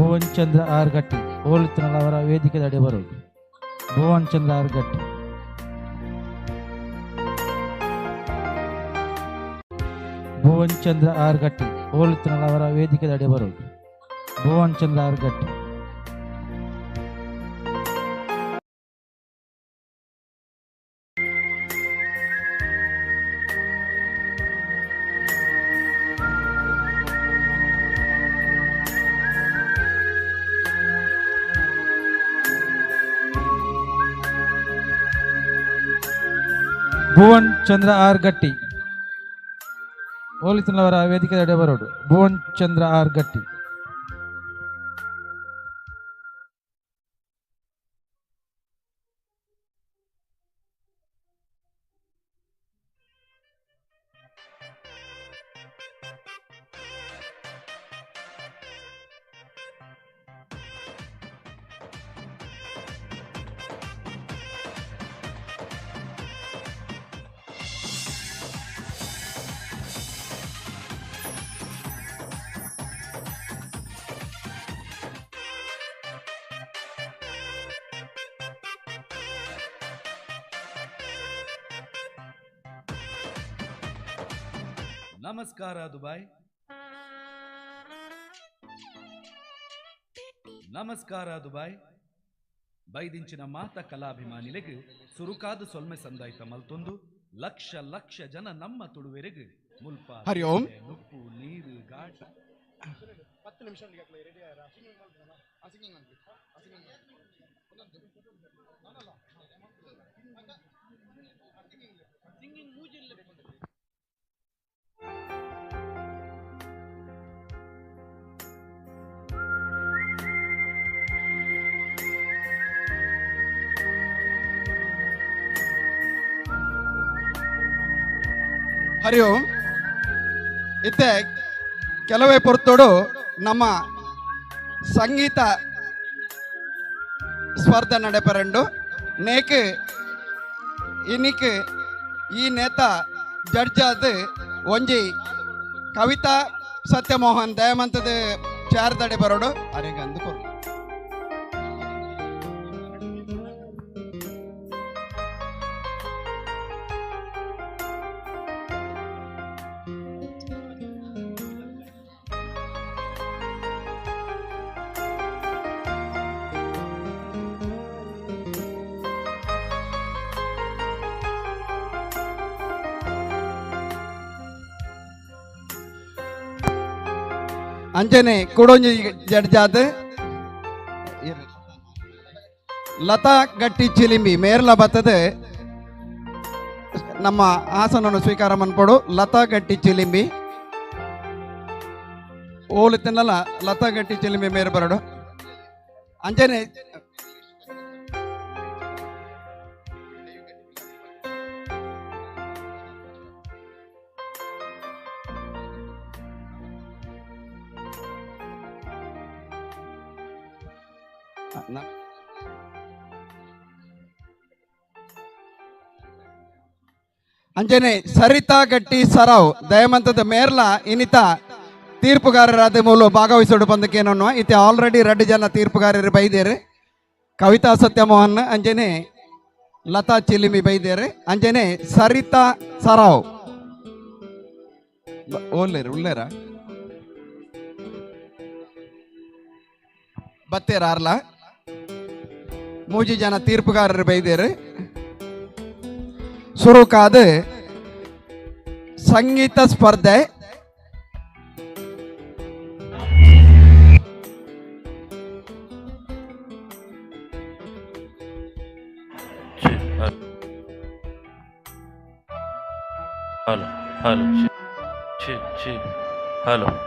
ಭುವನ್ ಚಂದ್ರ ಆರ್ ಗಟ್ಟಿ ಓಲುತ್ತಿನವರ ವೇದಿಕೆ ಅಡೆ ಬರೋದು. ಭುವನ್ ಚಂದ್ರ ಆರ್ ಗಟ್ಟಿ. ಭುವನ್ ಚಂದ್ರ ಆರ್ ಗಟ್ಟಿ ಓಲುತ್ತಿನವರ ವೇದಿಕೆ ಅಡೆ ಬರೋದು. ಭುವನ್ ಚಂದ್ರ ಆರ್ ಗಟ್ಟಿ. ಭುವನ್ ಚಂದ್ರ ಆರ್ ಗಟ್ಟಿ ಓಲಿತನವರ ವೇದಿಕೆ ಅಡೆ ಬರೋಡು. ಭುವನ್ ಚಂದ್ರ ಆರ್ ಗಟ್ಟಿ. ನಮಸ್ಕಾರ ದುಬೈ, ನಮಸ್ಕಾರ ದುಬೈ. ಬೈದಿಂಚಿನ ಮಾತ ಕಲಾಭಿಮಾನಿಲೆಗ್ ಸುರುಕಾದ ಸೊಲ್ಮೆ ಸಂದಾಯ್ತ ಮಲ್ತೊಂದು ಲಕ್ಷ ಲಕ್ಷ ಜನ ನಮ್ಮ ತುಳುವೆರೆಗ್ ಮುಲ್ಪ ಹರಿ ಓಂ. ನುಪ್ಪು ನೀರು ಗಾಟ. 10 ನಿಮಿಷ ಹರಿ ಓಂ. ಇತ್ತೆ ಕೆಲವೇ ಪೊರ್ತೋಡು ನಮ್ಮ ಸಂಗೀತ ಸ್ಪರ್ಧೆ ನಡೆಪರಂಡು ನೇಕ್ ಇನಿಕ್ ಈ ನೇತ ಜಡ್ಜ್ ಆದ್ ಒಂಜಿ ಕವಿತಾ ಸತ್ಯಮೋಹನ್ ದಯಮಂತದ ಚಾರ್ ದಡೆ ಬರೋಡು ಅರೆಗೆ ಅಂದುಕೊರು. ಅಂಜನೆ ಕೊಡೊಂಜಿ ಜಡ್ಜಾದ್ ಲತಾ ಗಟ್ಟಿ ಚಿಲಿಂಬಿ ಮೇರ್ಲ ಬತ್ತದೆ ನಮ್ಮ ಆಸನವನ್ನು ಸ್ವೀಕಾರ ಮನ್ಪೊಡು. ಲತಾ ಗಟ್ಟಿ ಚಿಲಿಂಬಿ ಓಲುತ್ತಿನಲ್ಲ ಲತಾ ಗಟ್ಟಿ ಚಿಲಿಂಬಿ ಮೇರ್ ಬರಡು. ಅಂಜನೆ ಅಂಜನೆ ಸರಿತಾ ಗಟ್ಟಿ ಸರಾವ್ ದಯಮಂತದ ಮೇರ್ಲ ಇನಿತ ತೀರ್ಪುಗಾರರಾದ ಮೂಲ ಭಾಗವಹಿಸೋಡು ಬಂದಕ್ಕೇನೋ ಇತ್ತೆ ಆಲ್ರೆಡಿ 2 ಜನ ತೀರ್ಪುಗಾರರು ಬೈದೇರು. ಕವಿತಾ ಸತ್ಯಮೋಹನ್ ಅಂಜನೆ ಲತಾ ಚಿಲಿಮಿ ಬೈದೇರು. ಅಂಜನೆ ಸರಿತಾ ಸರಾವ್ ಓಲ್ಲೇರು ಉಳ್ಳೇರ ಬತ್ತೇರಾರ್ಲ 3 ಜನ ತೀರ್ಪುಗಾರರು ಬೈದೇರು. ಸುರುಕಾದ ಸಂಗೀತ ಸ್ಪರ್ಧೆ hello hello hello hello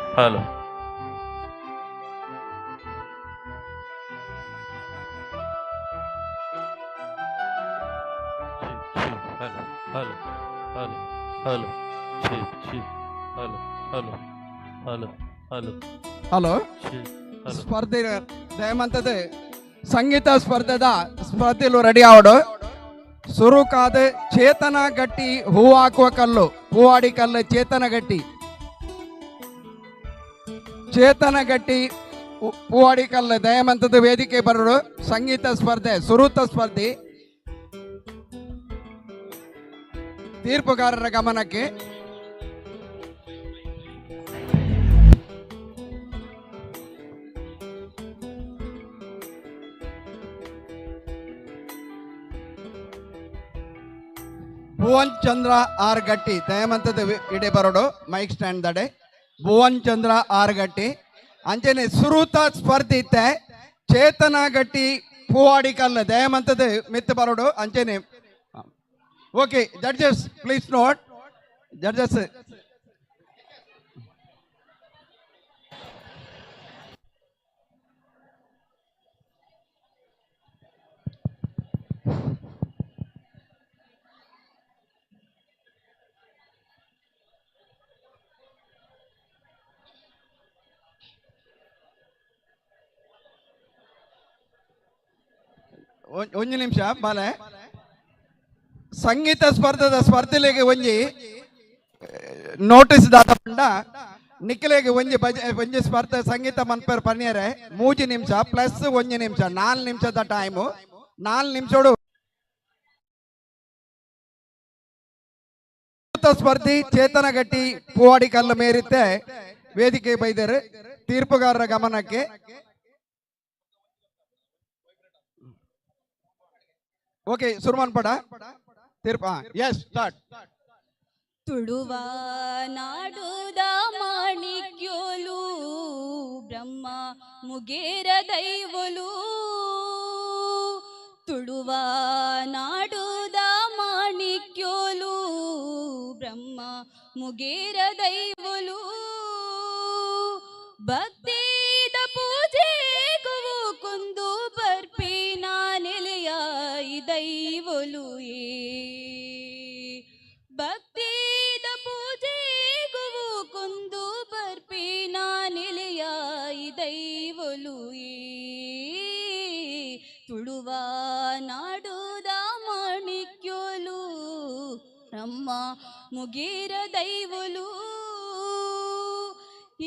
hello hello hello hello hello hello hello hello hello. ಸ್ಪರ್ಧೆ ದಯಮಂತದ ಸಂಗೀತ ಸ್ಪರ್ಧೆದ ಸ್ಪರ್ಧೆಲು ರೆಡಿ ಆವಡು. ಸುರುಕಾದ ಚೇತನ ಗಟ್ಟಿ ಹೂ ಹಾಕುವ ಕಲ್ಲು ಹೂವಾಡಿ ಕಲ್ಲು ಚೇತನ ಗಟ್ಟಿ ಚೇತನ ಗಟ್ಟಿ ಪೂವಾಡಿಕಲ್ ದಯಮಂತದ ವೇದಿಕೆ ಬರರು. ಸಂಗೀತ ಸ್ಪರ್ಧೆ ಸುರೂತ ಸ್ಪರ್ಧೆ. ತೀರ್ಪುಗಾರರ ಗಮನಕ್ಕೆ. ಭುವನ್ ಚಂದ್ರ ಆರ್ ಗಟ್ಟಿ ದಯಮಂತದ ಇಡೆ ಬರೋಡು mic stand ದಡೆ. Bhuvan Chandra R ಗಟ್ಟಿ ಅಂಚನೆ ಸುರೂತ ಸ್ಪರ್ಧೆ ಇತ್ತೆ ಚೇತನ ಗಟ್ಟಿ ಪೂವಾಡಿಕಲ್ ದಯಮಂತದ ಮಿತ್ ಬರೋಡು ಅಂಚನೆ. Okay judges please note judges. ಒಂಜಿ ನಿಮಿಷ ಬಾಲೆ. ಸಂಗೀತ ಸ್ಪರ್ಧದ ಸ್ಪರ್ಧೆಲೆಗೆ ಒಂಜಿ ನೋಟಿಸ್ ದಾತ ಪಂಡ ನಿಖಿಲೆಗೆ ಒಂಜಿ ಒಂಜಿ ಸ್ಪರ್ಧೆ ಸಂಗೀತ ಮನ್ಪೇರ್ ಪನ್ನಿಯರೆ 3 ನಿಮಿಷ ಪ್ಲಸ್ 1 ನಿಮಿಷ 4 ನಿಮಿಷದ ಟೈಮು. 4 ನಿಮಿಷೋಡು ಸ್ಪರ್ಧಿ ಚೇತನ ಗಟ್ಟಿ ಪೂವಾಡಿ ಕಲ್ಲು ಮೇರಿತ್ತೆ ವೇದಿಕೆ ಬೈದರು. ತೀರ್ಪುಗಾರರ ಗಮನಕ್ಕೆ. ಓಕೆ ಸುರ್ಮನ್ ಪಡ ತೀರ್ಪ. Yes start. Tuluva ನಾಡುದ ಮಾಣಿಕ್ಯೋಲು Brahma Mugera ದೈವಲು. Tuluva ನಾಡುದ ಮಾಣಿಕ್ಯೋಲು Brahma Mugera ದೈವಲು. ಭಕ್ತಿದ ಪೂಜೆ ಕುಂದು ಬರ್ಪಿನ ನೆಲೆಯಾಯಿ ದೈವಲು. ಭಕ್ತಿದ ಪೂಜೆ ಕುಂದು ಬರ್ಪಿನ ನೆಲೆಯಾಯಿ ದೈವಲು. ತುಳುವ ನಾಡುದ ಮಾಣಿಕ್ಯೋಲು ಬ್ರಹ್ಮ ಮುಗೇರ ದೈವಲು.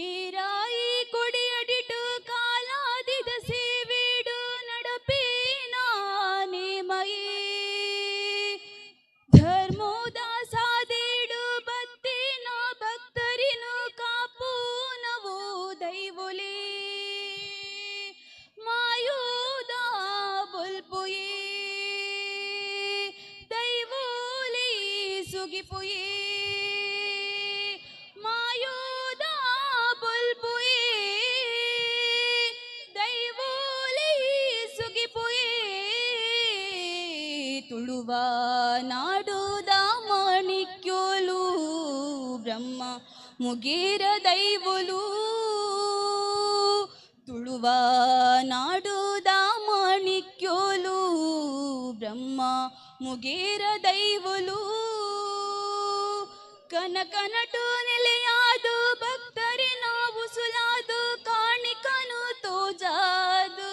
ಈ ರಾಯಿ ಕೊಡಿಯಡಿಟು ಕಾಲಾದಿದ ಸೇವಿಡು ನಡಪೇನ ನೇಮಯೇ. ಧರ್ಮೋದ ಸಾದೇಡು ಬತ್ತಿನ ಭಕ್ತರಿನು ಕಾಪೂನವು ದೈವೊಲೆ. ಮಾಯೋದ ಬೊಲ್ಪುಯೇ ದೈವೋಲೆ ಸುಗಿಪುಯೇ. ಮಾಯೋದ ಬೊಲ್ಪುಯೇ ದೈವೋಲೆ ಸುಗಿಪುಯೇ. ತುಳುವ ನಾಡುದ ಮಾಣಿಕ್ಯೋಲು ಬ್ರಹ್ಮ ಮುಗೇರ ದೈವಲು. ತುಳುವ ನಾಡುದ ಮಾಣಿಕ್ಯೋಲು ಬ್ರಹ್ಮ ಮುಗೇರ ದೈವಲು. ಕನಕನಟು ನೆಲೆಯಾದು ಭಕ್ತರಿನ ಉಸುಲಾದು ಕಾಣಿಕನು ತೋಜಾದು.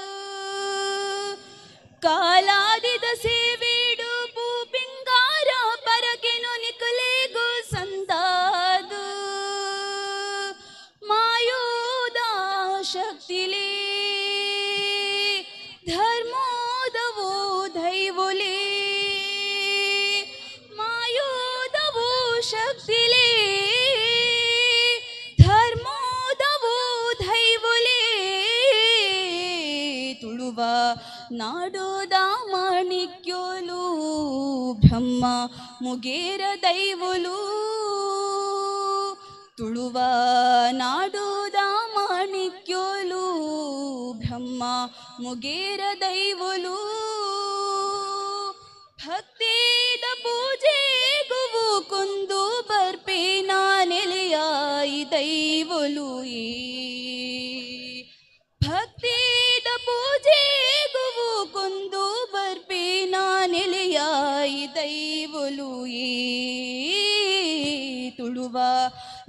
ಕಾಲಾದಿದ ಸೇವೇಡು ಪೂಪಿಂಗಾರ ಪರಕೆನು ನಿಕುಲೇಗು ಸಂದಾದು. ಮಾಯೋದ ಶಕ್ತಿಲೇ ಧರ್ಮೋದವೋ ದೈವೊಲೇ. ಮಾಯೋದವೋ ಶಕ್ತಿಲೇ ಧರ್ಮೋದವೋ ದೈವೊಲೇ. ತುಳುವ ನಾಡುದ ಮಾಣಿಕ್ಯೋಲು ಬ್ರಹ್ಮ ಮುಗೇರ ದೈವಲು. ತುಳುವ ನಾಡುದ ಮಾಣಿಕ್ಯೋಲು ಬ್ರಹ್ಮ ಮುಗೇರ ದೈವಲು. ಭಕ್ತಿದ ಪೂಜೆ ಗುವು ಕುಂದು ಬರ್ಪಿನ ನೆಲೆಯಾಯಿ ದೈವಲು. ಭಕ್ತಿದ ಪೂಜೆ ಗುವು ಕುಂದು ಬರ್ಪಿನ ನೆಲೆಯಾಯಿ ದೈವಲು. ತುಳುವ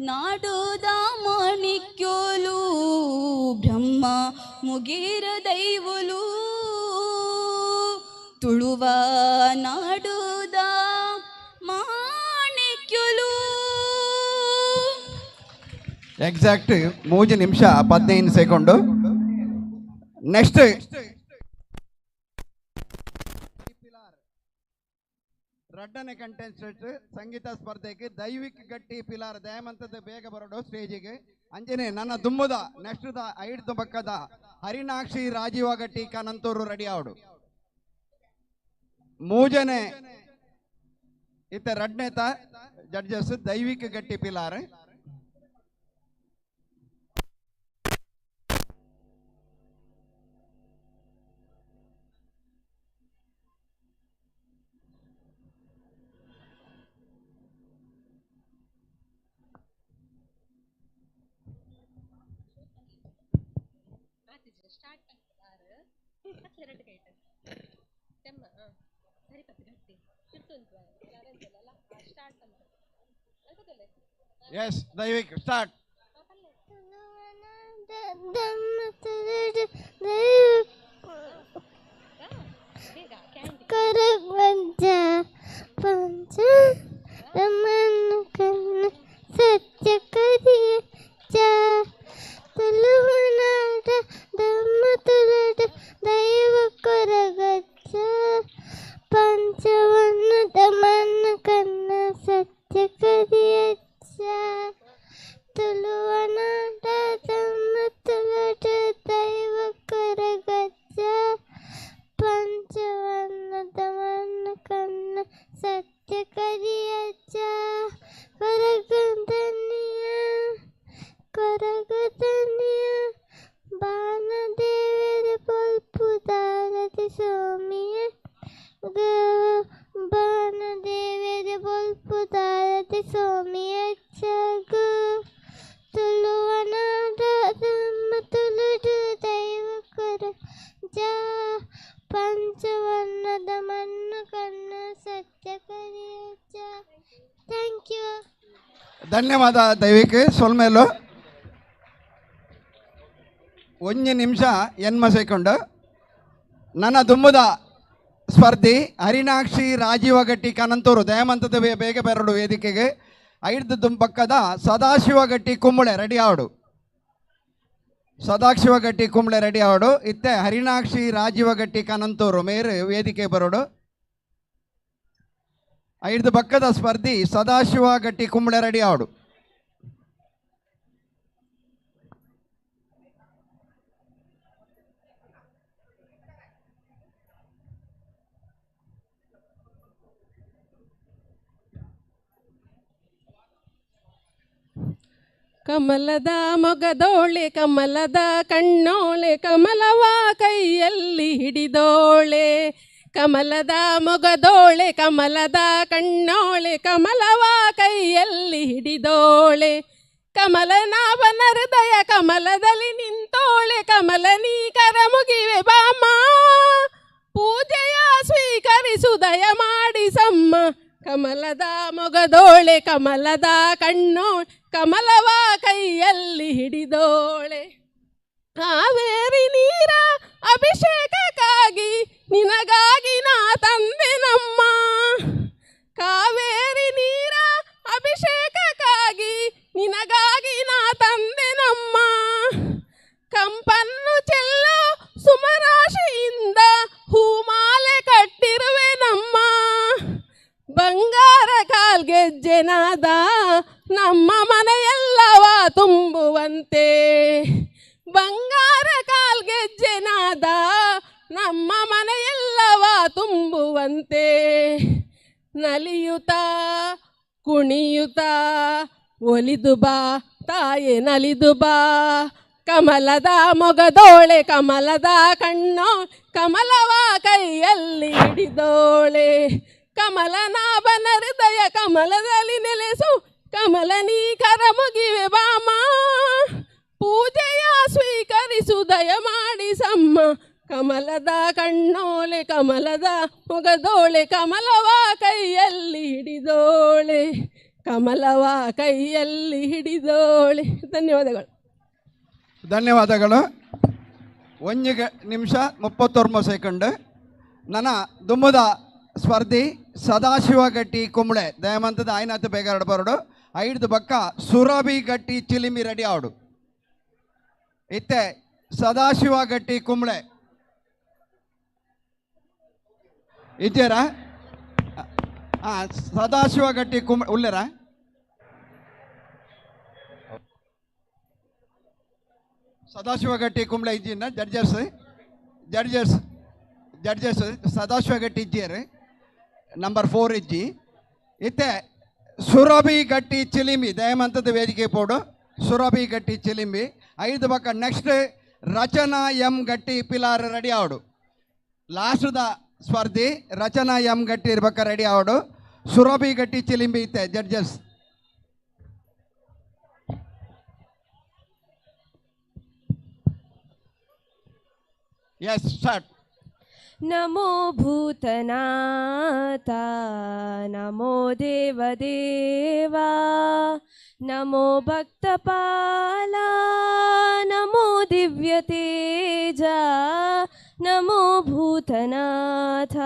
ನಾಡುದ ಮಾಣಿಕ್ಯೋಲು ಬ್ರಹ್ಮ ಮುಗೇರ ದೈವಲು. ತುಳುವ ನಾಡುದ ಮಾಣಿಕ್ಯೋಲು. ಎಕ್ಸಾಕ್ಟ್ 3 ನಿಮಿಷ 15 ಸೆಕೆಂಡು. ನೆಕ್ಸ್ಟ್ ರಡ್ಡನೆ ಕಂಟೆಸ್ಟೆಂಟ್ ಸಂಗೀತ ಸ್ಪರ್ಧೆಗೆ ದೈವಿಕ್ ಗಟ್ಟಿ ಪಿಲಾರ್ ದಯಮಂತದ ಬೇಗ ಬರೋಡು ಸ್ಟೇಜಿಗೆ. ಅಂಜನೆ ನನ್ನ ದುಮ್ಮದ ನೆಕ್ಸ್ಟ್ the ಐಡ್ದು ಪಕ್ಕದ ಹರಿನಾಕ್ಷಿ ರಾಜೀವ ಗಟ್ಟಿ ಕನಂತೂರು ರೆಡಿ ಆವಡು. ಮೂಜನೆ ಇತ್ತ ರಡ್ನೇತ ಜಡ್ಜಸ್ ದೈವಿಕ ಗಟ್ಟಿ ಪಿಲಾರ್. S Daivik start. ಸತ್ಯ ಕರಿಯ ತುಳುನಾಡ ಧರ್ಮ ತುಳುಡ ದೈವ ಕೊರಗಚ್ಚ ಪಂಚವನ್ನದ ಮನ್ನ ಕನ್ನ ಸತ್ಯ ಕರಿಯಚ್ಚ ತುಳುವನಾಡ ಧರ್ಮ ತುಳುಡ ದೈವ ಕೊರಗಚ್ಚ ಪಂಚವನ್ನದ ಮನ್ನ ಕನ್ನ ಸತ್ಯ ಕರಿಯಚ್ಚ ಕೊರಗದನಿಯ ಕೊರಗದನಿಯ ಬಾನದೇವರ ಬೊಲ್ಪುದಾರತಿ ಸ್ವಾಮಿಯ ಬಾನದೇವರ ಬೊಲ್ಪುದಾರತಿ ಸ್ವಾಮಿಯ ಚಗ ತುಳುವನಾಡ ಧರ್ಮ ತುಳುಡು ದೈವ ಕೊರ ಜ ಪಂಚವರ್ಣದ ಮಣ್ಣು ಕಣ್ಣ ಸತ್ಯ ಕರಿಯಚ್ಚ. Thank you. ಧನ್ಯವಾದ ದೈವಿಕ್ ಸೊಲ್ಮೇಲು. ಒಂಜಿ ನಿಮಿಷ ಎನ್ಮ ಸೆಕೆಂಡ್. ನನ್ನ ದುಮ್ಮದ ಸ್ಪರ್ಧಿ ಹರಿನಾಕ್ಷಿ ರಾಜೀವ ಗಟ್ಟಿ ಕನಂತೂರು ದಯಮಂತದ ಬೇಗ ಬೆರಡು ವೇದಿಕೆಗೆ. ಐದು ದುಂಬಕ್ಕದ ಸದಾಶಿವ ಗಟ್ಟಿ ಕುಂಬಳೆ ರೆಡಿ ಆವಡು. ಸದಾಶಿವ ಗಟ್ಟಿ ಕುಂಬಳೆ ರೆಡಿ ಆವಡು. ಇತ್ತೆ ಹರಿನಾಕ್ಷಿ ರಾಜೀವ ಗಟ್ಟಿ ಕನಂತೂರು ಮೇರು ವೇದಿಕೆ ಬರೋಡು. ಐದು ಪಕ್ಕದ ಸ್ಪರ್ಧಿ ಸದಾಶಿವ ಗಟ್ಟಿ ಕುಂಬಳೆ ರೆಡಿ ಆವಡು. ಕಮಲದ ಮೊಗದೋಳೆ ಕಮಲದ ಕಣ್ಣೋಳೆ ಕಮಲವ ಕೈಯಲ್ಲಿ ಹಿಡಿದೋಳೆ ಕಮಲದ ಮೊಗದೋಳೆ ಕಮಲದ ಕಣ್ಣೋಳೆ ಕಮಲವ ಕೈಯಲ್ಲಿ ಹಿಡಿದೋಳೆ ಕಮಲನಾಭನ ಹೃದಯ ಕಮಲದಲ್ಲಿ ನಿಂತೋಳೆ ಕಮಲನೀ ಕರ ಮುಗಿವೆ ಬಾಮ ಪೂಜೆಯ ಸ್ವೀಕರಿಸು ದಯ ಮಾಡಿಸಮ್ಮ ಕಮಲದ ಮೊಗದೋಳೆ ಕಮಲದ ಕಣ್ಣೋ ಕಮಲವ ಕೈಯಲ್ಲಿ ಹಿಡಿದೋಳೆ ಕಾವೇರಿ ನೀರ ಅಭಿಷೇಕಕ್ಕಾಗಿ ನಿನಗಾಗಿ ನಾ ತಂದೆನಮ್ಮ ಕಾವೇರಿ ನೀರ ಅಭಿಷೇಕಕ್ಕಾಗಿ ನಿನಗಾಗಿ ನಾ ತಂದೆನಮ್ಮ ಕಂಪನ್ನು ಚೆಲ್ಲೋ ಸುಮರಾಶಿಯಿಂದ ಹೂಮಾಲೆ ಕಟ್ಟಿರುವೆನಮ್ಮ ಬಂಗಾರ ಕಾಲ್ಗೆಜ್ಜೆನಾದ ನಮ್ಮ ಮನೆಯೆಲ್ಲವ ತುಂಬುವಂತೆ ಬಂಗಾರ ಕಾಲ್ಗೆಜ್ಜೆನಾದ ನಮ್ಮ ಮನೆಯೆಲ್ಲವ ತುಂಬುವಂತೆ ನಲಿಯುತ್ತಾ ಕುಣಿಯುತ್ತಾ ಒಲಿದು ಬಾ ತಾಯೆ ನಲಿದು ಬಾ ಕಮಲದ ಮೊಗದೋಳೆ ಕಮಲದ ಕಣ್ಣೋ ಕಮಲವ ಕೈಯಲ್ಲಿ ಹಿಡಿದೋಳೆ ಕಮಲನಾಭನ ಹೃದಯ ಕಮಲದಲ್ಲಿ ನೆಲೆಸು ಕಮಲನೀ ಕರ ಮುಗಿವೆ ಬಾಮ ಪೂಜೆಯ ಸ್ವೀಕರಿಸು ದಯ ಮಾಡಿಸಮ್ಮ ಕಮಲದ ಕಣ್ಣೋಳೆ ಕಮಲದ ಮೊಗದೋಳೆ ಕಮಲವ ಕೈಯಲ್ಲಿ ಹಿಡಿದೋಳೆ ಕಮಲವ ಕೈಯಲ್ಲಿ ಹಿಡಿದೋಳೆ. ಧನ್ಯವಾದಗಳು. ಧನ್ಯವಾದಗಳು. 1 ನಿಮಿಷ 39 ಸೆಕೆಂಡ್. ನನ್ನ ದುಮ್ಮದ ಸ್ಪರ್ಧಿ ಸದಾಶಿವ ಗಟ್ಟಿ ಕುಂಬಳೆ ದಯಮಂತದ ಆಯ್ನಾಥ ಬೇಗ ಬರಡು. ಐದು ಬಕ್ಕ ಸುರಭಿ ಗಟ್ಟಿ ಚಿಲಿಮಿ ರೆಡಿ ಆವಡು. ಇತ್ತೆ ಸದಾಶಿವ ಗಟ್ಟಿ ಕುಂಬ್ಳೆ ಇದ್ದೀರಾ? ಸದಾಶಿವ ಗಟ್ಟಿ ಕುಂಬ್ಳೆ ಉಲ್ಲೇರಾ? ಸದಾಶಿವ ಗಟ್ಟಿ ಕುಂಬ್ಳೆ ಇದ್ದೀನ? Judges judges judges Sadashiva Gatti ಇದ್ದೀರಿ, ನಂಬರ್ 4 ಇಜ್ಜಿ. ಇತ್ತೆ ಸುರಭಿ ಗಟ್ಟಿ ಚಿಲಿಂಬಿ ದಯಮಂತದ ವೇದಿಕೆ ಪೋಡು. ಸುರಭಿ ಗಟ್ಟಿ ಚಿಲಿಂಬಿ 5 ಬಕ್ಕ. ನೆಕ್ಸ್ಟ್ ರಚನಾ ಎಂ ಗಟ್ಟಿ ಪಿಲಾರ್ ರೆಡಿ ಆವಡು. ಲಾಸ್ಟ್ದ ಸ್ಪರ್ಧಿ ರಚನಾ ಎಂ ಗಟ್ಟಿ ಇರ್ಬೇಕ ರೆಡಿ ಆವಡು. ಸುರಭಿ ಗಟ್ಟಿ ಚಿಲಿಂಬಿ ಇತ್ತೆ ಜಡ್ಜಸ್. Yes start. ನಮೋ ಭೂತನಾಥ ನಮೋ ದೇವದೇವಾ ನಮೋ ಭಕ್ತಪಾಲ ನಮೋ ದಿವ್ಯತೇಜ ನಮೋ ಭೂತನಾಥ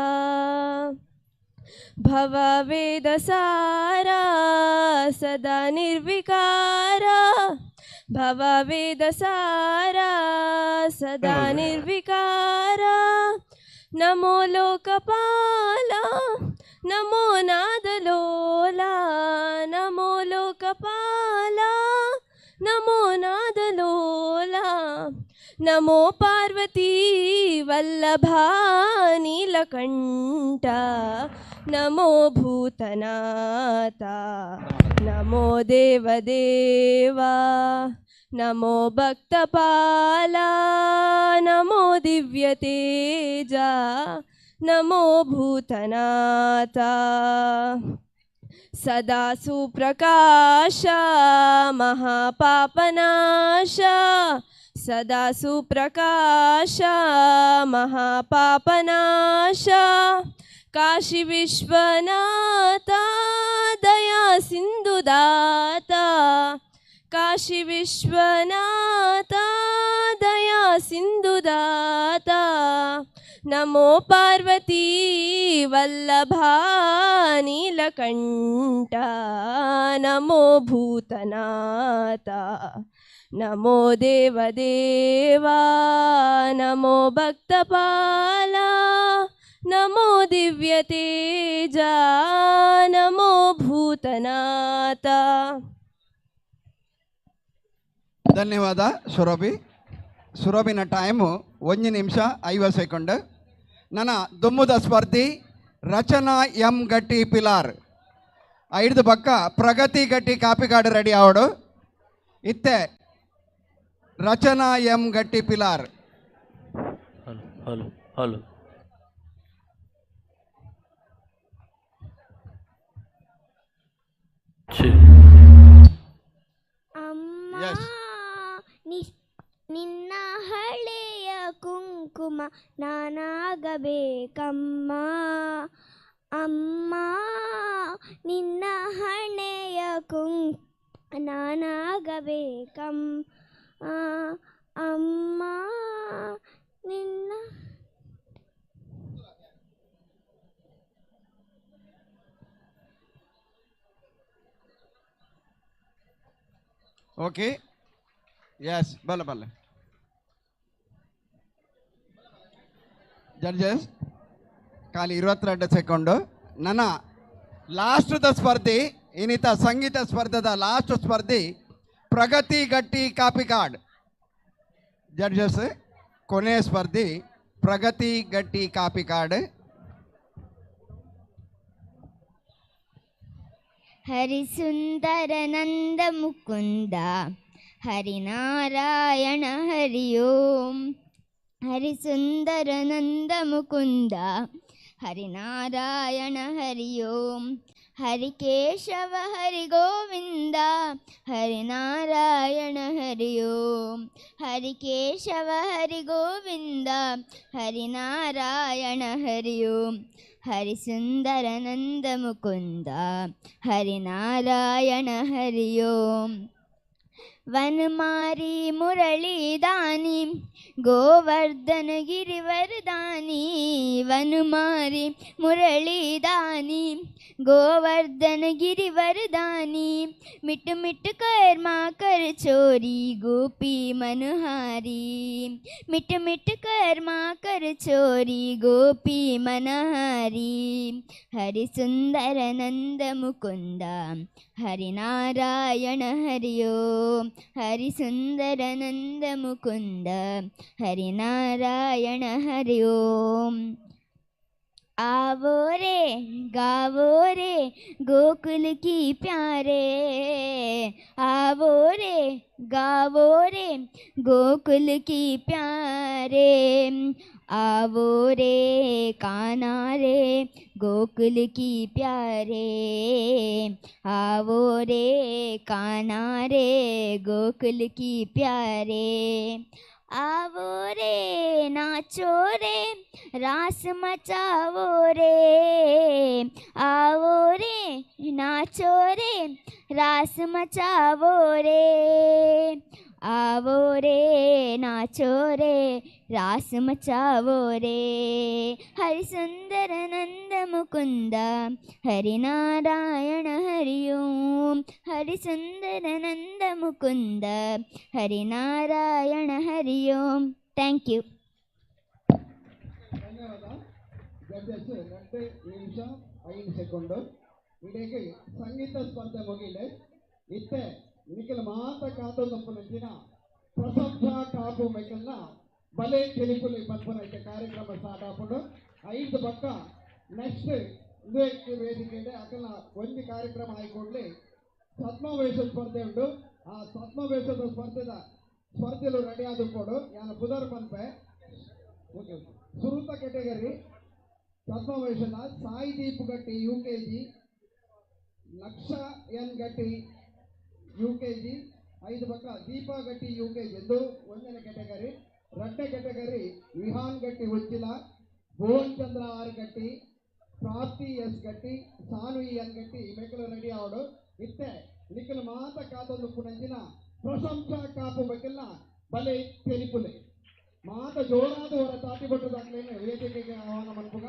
ಭವವೇದಸಾರ ಸದಾ ನಿರ್ವಿಕಾರ ಭವವೇದಸಾರ ಸದಾ ನಿರ್ವಿಕಾರ ನಮೋ ಲೋಕಪಾಲ ನಮೋ ನಾದಲೋಲ ನಮೋ ಲೋಕಪಾಲ ನಮೋ ನಾದಲೋಲ ನಮೋ ಪಾರ್ವತೀ ವಲ್ಲಭ ನೀಲಕಂಠ ನಮೋ ಭೂತನಾಥ ನಮೋ ದೇವದೇವಾ ನಮೋ ಭಕ್ತಪಾಲ ನಮೋ ದಿವ್ಯತೇಜ ನಮೋ ಭೂತನಾಥ ಸದಾ ಸುಪ್ರಕಾಶ ಮಹಾಪಾಪನಾಶ ಸದಾ ಸುಪ್ರಕಾಶ ಮಹಾಪಾಪನಾಶ ಕಾಶಿ ವಿಶ್ವನಾಥ ದಯಾ ಸಿಂಧುದಾತ ಕಾಶಿ ವಿಶ್ವನಾಥ ದಯಾ ಸಿಂಧುದಾತ ನಮೋ ಪಾರ್ವತೀ ವಲ್ಲಭ ನೀಲಕಂಠ ನಮೋ ಭೂತನಾಥ ನಮೋ ದೇವದೇವಾ ನಮೋ ಭಕ್ತಪಾಲ ನಮೋ ದಿವ್ಯತೇಜ ನಮೋ ಭೂತನಾಥ. ಧನ್ಯವಾದ ಸುರಭಿ. ಸುರಭಿನ ಟೈಮು 1 ನಿಮಿಷ 50 ಸೆಕೆಂಡ್. ನನ್ನ ದುಮ್ಮುದ ಸ್ಪರ್ಧಿ ರಚನಾ ಎಂ ಗಟ್ಟಿ ಪಿಲಾರ್ 5 ಪಕ್ಕ ಪ್ರಗತಿ ಗಟ್ಟಿ ಕಾಪಿಕಾಡು ರೆಡಿ ಆವಡು. ಇತ್ತೆ Rachana M Gatti Pilar. Hello hello hello. ಅಮ್ಮ ನಿನ್ನ ಹಳೆಯ ಕುಂಕುಮ ನಾನಾಗಬೇಕಮ್ಮ ಅಮ್ಮ ನಿನ್ನ ಹಣೆಯ ಕುಂಕುಮ ನಾನಾಗಬೇಕಮ್ಮ ಅಮ್ಮ ನಿನ್ನ. ಓಕೆ ಎಸ್ ಬಲ್ಲ ಬಲ್ಲ ಜಡ್ಜಸ್ ಖಾಲಿ 22 ಸೆಕೆಂಡು. ನನ್ನ ಲಾಸ್ಟ್ದ ಸ್ಪರ್ಧಿ ಇನ್ನಿತ ಸಂಗೀತ ಸ್ಪರ್ಧದ ಲಾಸ್ಟ್ ಸ್ಪರ್ಧಿ ಪ್ರಗತಿ ಗಟ್ಟಿ ಕಾಪಿಕಾಡ್. ಜಡ್ಜಸ್ ಕೊನೆಯ ಸ್ಪರ್ಧಿ ಪ್ರಗತಿ ಗಟ್ಟಿ ಕಾಪಿಕಾಡ್. ಹರಿಸುಂದರ ನಂದ ಮುಕುಂದ ಹರಿನಾರಾಯಣ ಹರಿ ಓಂ. ಹರಿಸುಂದರ ನಂದ ಮುಕುಂದ ಹರಿನಾರಾಯಣ ಹರಿ ಓಂ. ಹರಿಕೇಶವ ಹರಿ ಗೋವಿಂದ ಹರಿನಾರಾಯಣ ಹರಿ ಓಂ. ಹರಿಕೇಶವ ಹರಿ ಗೋವಿಂದ ಹರಿನಾರಾಯಣ ಹರಿ ಓಂ. ಹರಿಸುಂದರ ನಂದ ಮುಕುಂದ ಹರಿನಾರಾಯಣ ಹರಿ ಓಂ. ವನಮಾರಿ ಮುರಳೀದಾನಿ ಗೋವರ್ಧನ ಗಿರಿವರದಾನಿ ವನಮಾರಿ ಮುರಳೀದಾನಿ Govardhan Girivaradani, मिट मिट कर्मा कर चोरी गोपी मनहारी, मिट मिट कर्मा कर चोरी गोपी मनहारी। हरि सुंदर नंद मुकुंद हरि नारायण हरि ओम, हरि सुंदर नंद मुकुंद हरि नारायण हरि ओम। आवो रे गावो रे गोकुल की प्यारे, आवो रे गावो रे गोकुल की प्यारे, आवो रे कान्हा रे गोकुल की प्यारे, आवो रे कान्हा रे गोकुल की प्यारे। आवो रे नाचो रे रास मचावो रे, आवो रे नाचो रे रास मचावो रे, आवो रे नाचो रे रास मचावो रे। हरि सुंदर नंद मुकुंद हरि नारायण हरि ओम, हरि सुंदर नंद मुकुंद हरि नारायण हरि ओम। Thank you. ಧನ್ಯವಾದ. ಜಡ್ಜಸ್ 2 ನಿಮಿಷ 5 ಸೆಕೆಂಡು. ಇಡೀ ಸಂಗೀತ ಸ್ಪರ್ಧೆ ಮುಗಿಲೆ. ಇತ್ತೆ ನಿಖಿಲ ಮಾತ ಕಾತೊಂದು ಪ್ರಶಂಸಾ ಕಾಪು ಮೆಕಲ್ನ ಬಲೆ ತೆಲಿಪುಲಿ ಪನ್ಪುನ ಕಾರ್ಯಕ್ರಮ ಸ್ಟಾರ್ಟ್ ಆಪುಂಡು. 5 ಪಕ್ಕ ನೆಕ್ಸ್ಟ್ ವೇದಿಕೆ ಅಕಲ್ನ ಒಂದು ಕಾರ್ಯಕ್ರಮ ಆಯ್ಕೊಡ್ಲಿ ಸತ್ಮವೇಷ ಸ್ಪರ್ಧೆ ಉಂಟು. ಆ ಸತ್ಮವೇಷದ ಸ್ಪರ್ಧೆಲು ರೆಡಿ ಆದುಕೊಡು ಯಾನ ಪುದರ್ ಪನ್ಪೆ. ಓಕೆ, ಸುರುತ category ಸತ್ಮವೇಷದ Sai Deep Gatti UKG, Laksha N Gatti UKG, 5 ಪಕ್ಕ ದೀಪಾ ಗಟ್ಟಿ ಯುಕೆಜಿ ಎಂದು 1ನೇ ಕೆಟಗರಿ. 2ನೇ category Vihan Gatti Uchila, Bhuvan Chandra R Gatti, Prapti S Gatti, Sanvi N Gatti ಮೇಕಲು ready ಆವಡು. ಇತ್ತೆ ನಿಖಿಲ ಮಾತ ಕಾತೊಂದು ಪುನಂಚಿನ ಪ್ರಶಂಸಾ ಕಾಪು ಬೇಕಲ್ಲ ಬಲೆ ತೆಲಿಪುಲೆ ಮಾತ ಜೋರಾದ ಹೊರ ತಾತಿ ಬಟ್ಟದಾಗ್ಲೇನೆ ವೇದಿಕೆಗೆ ಆಹ್ವಾನ ಮನ್ಪುಗ.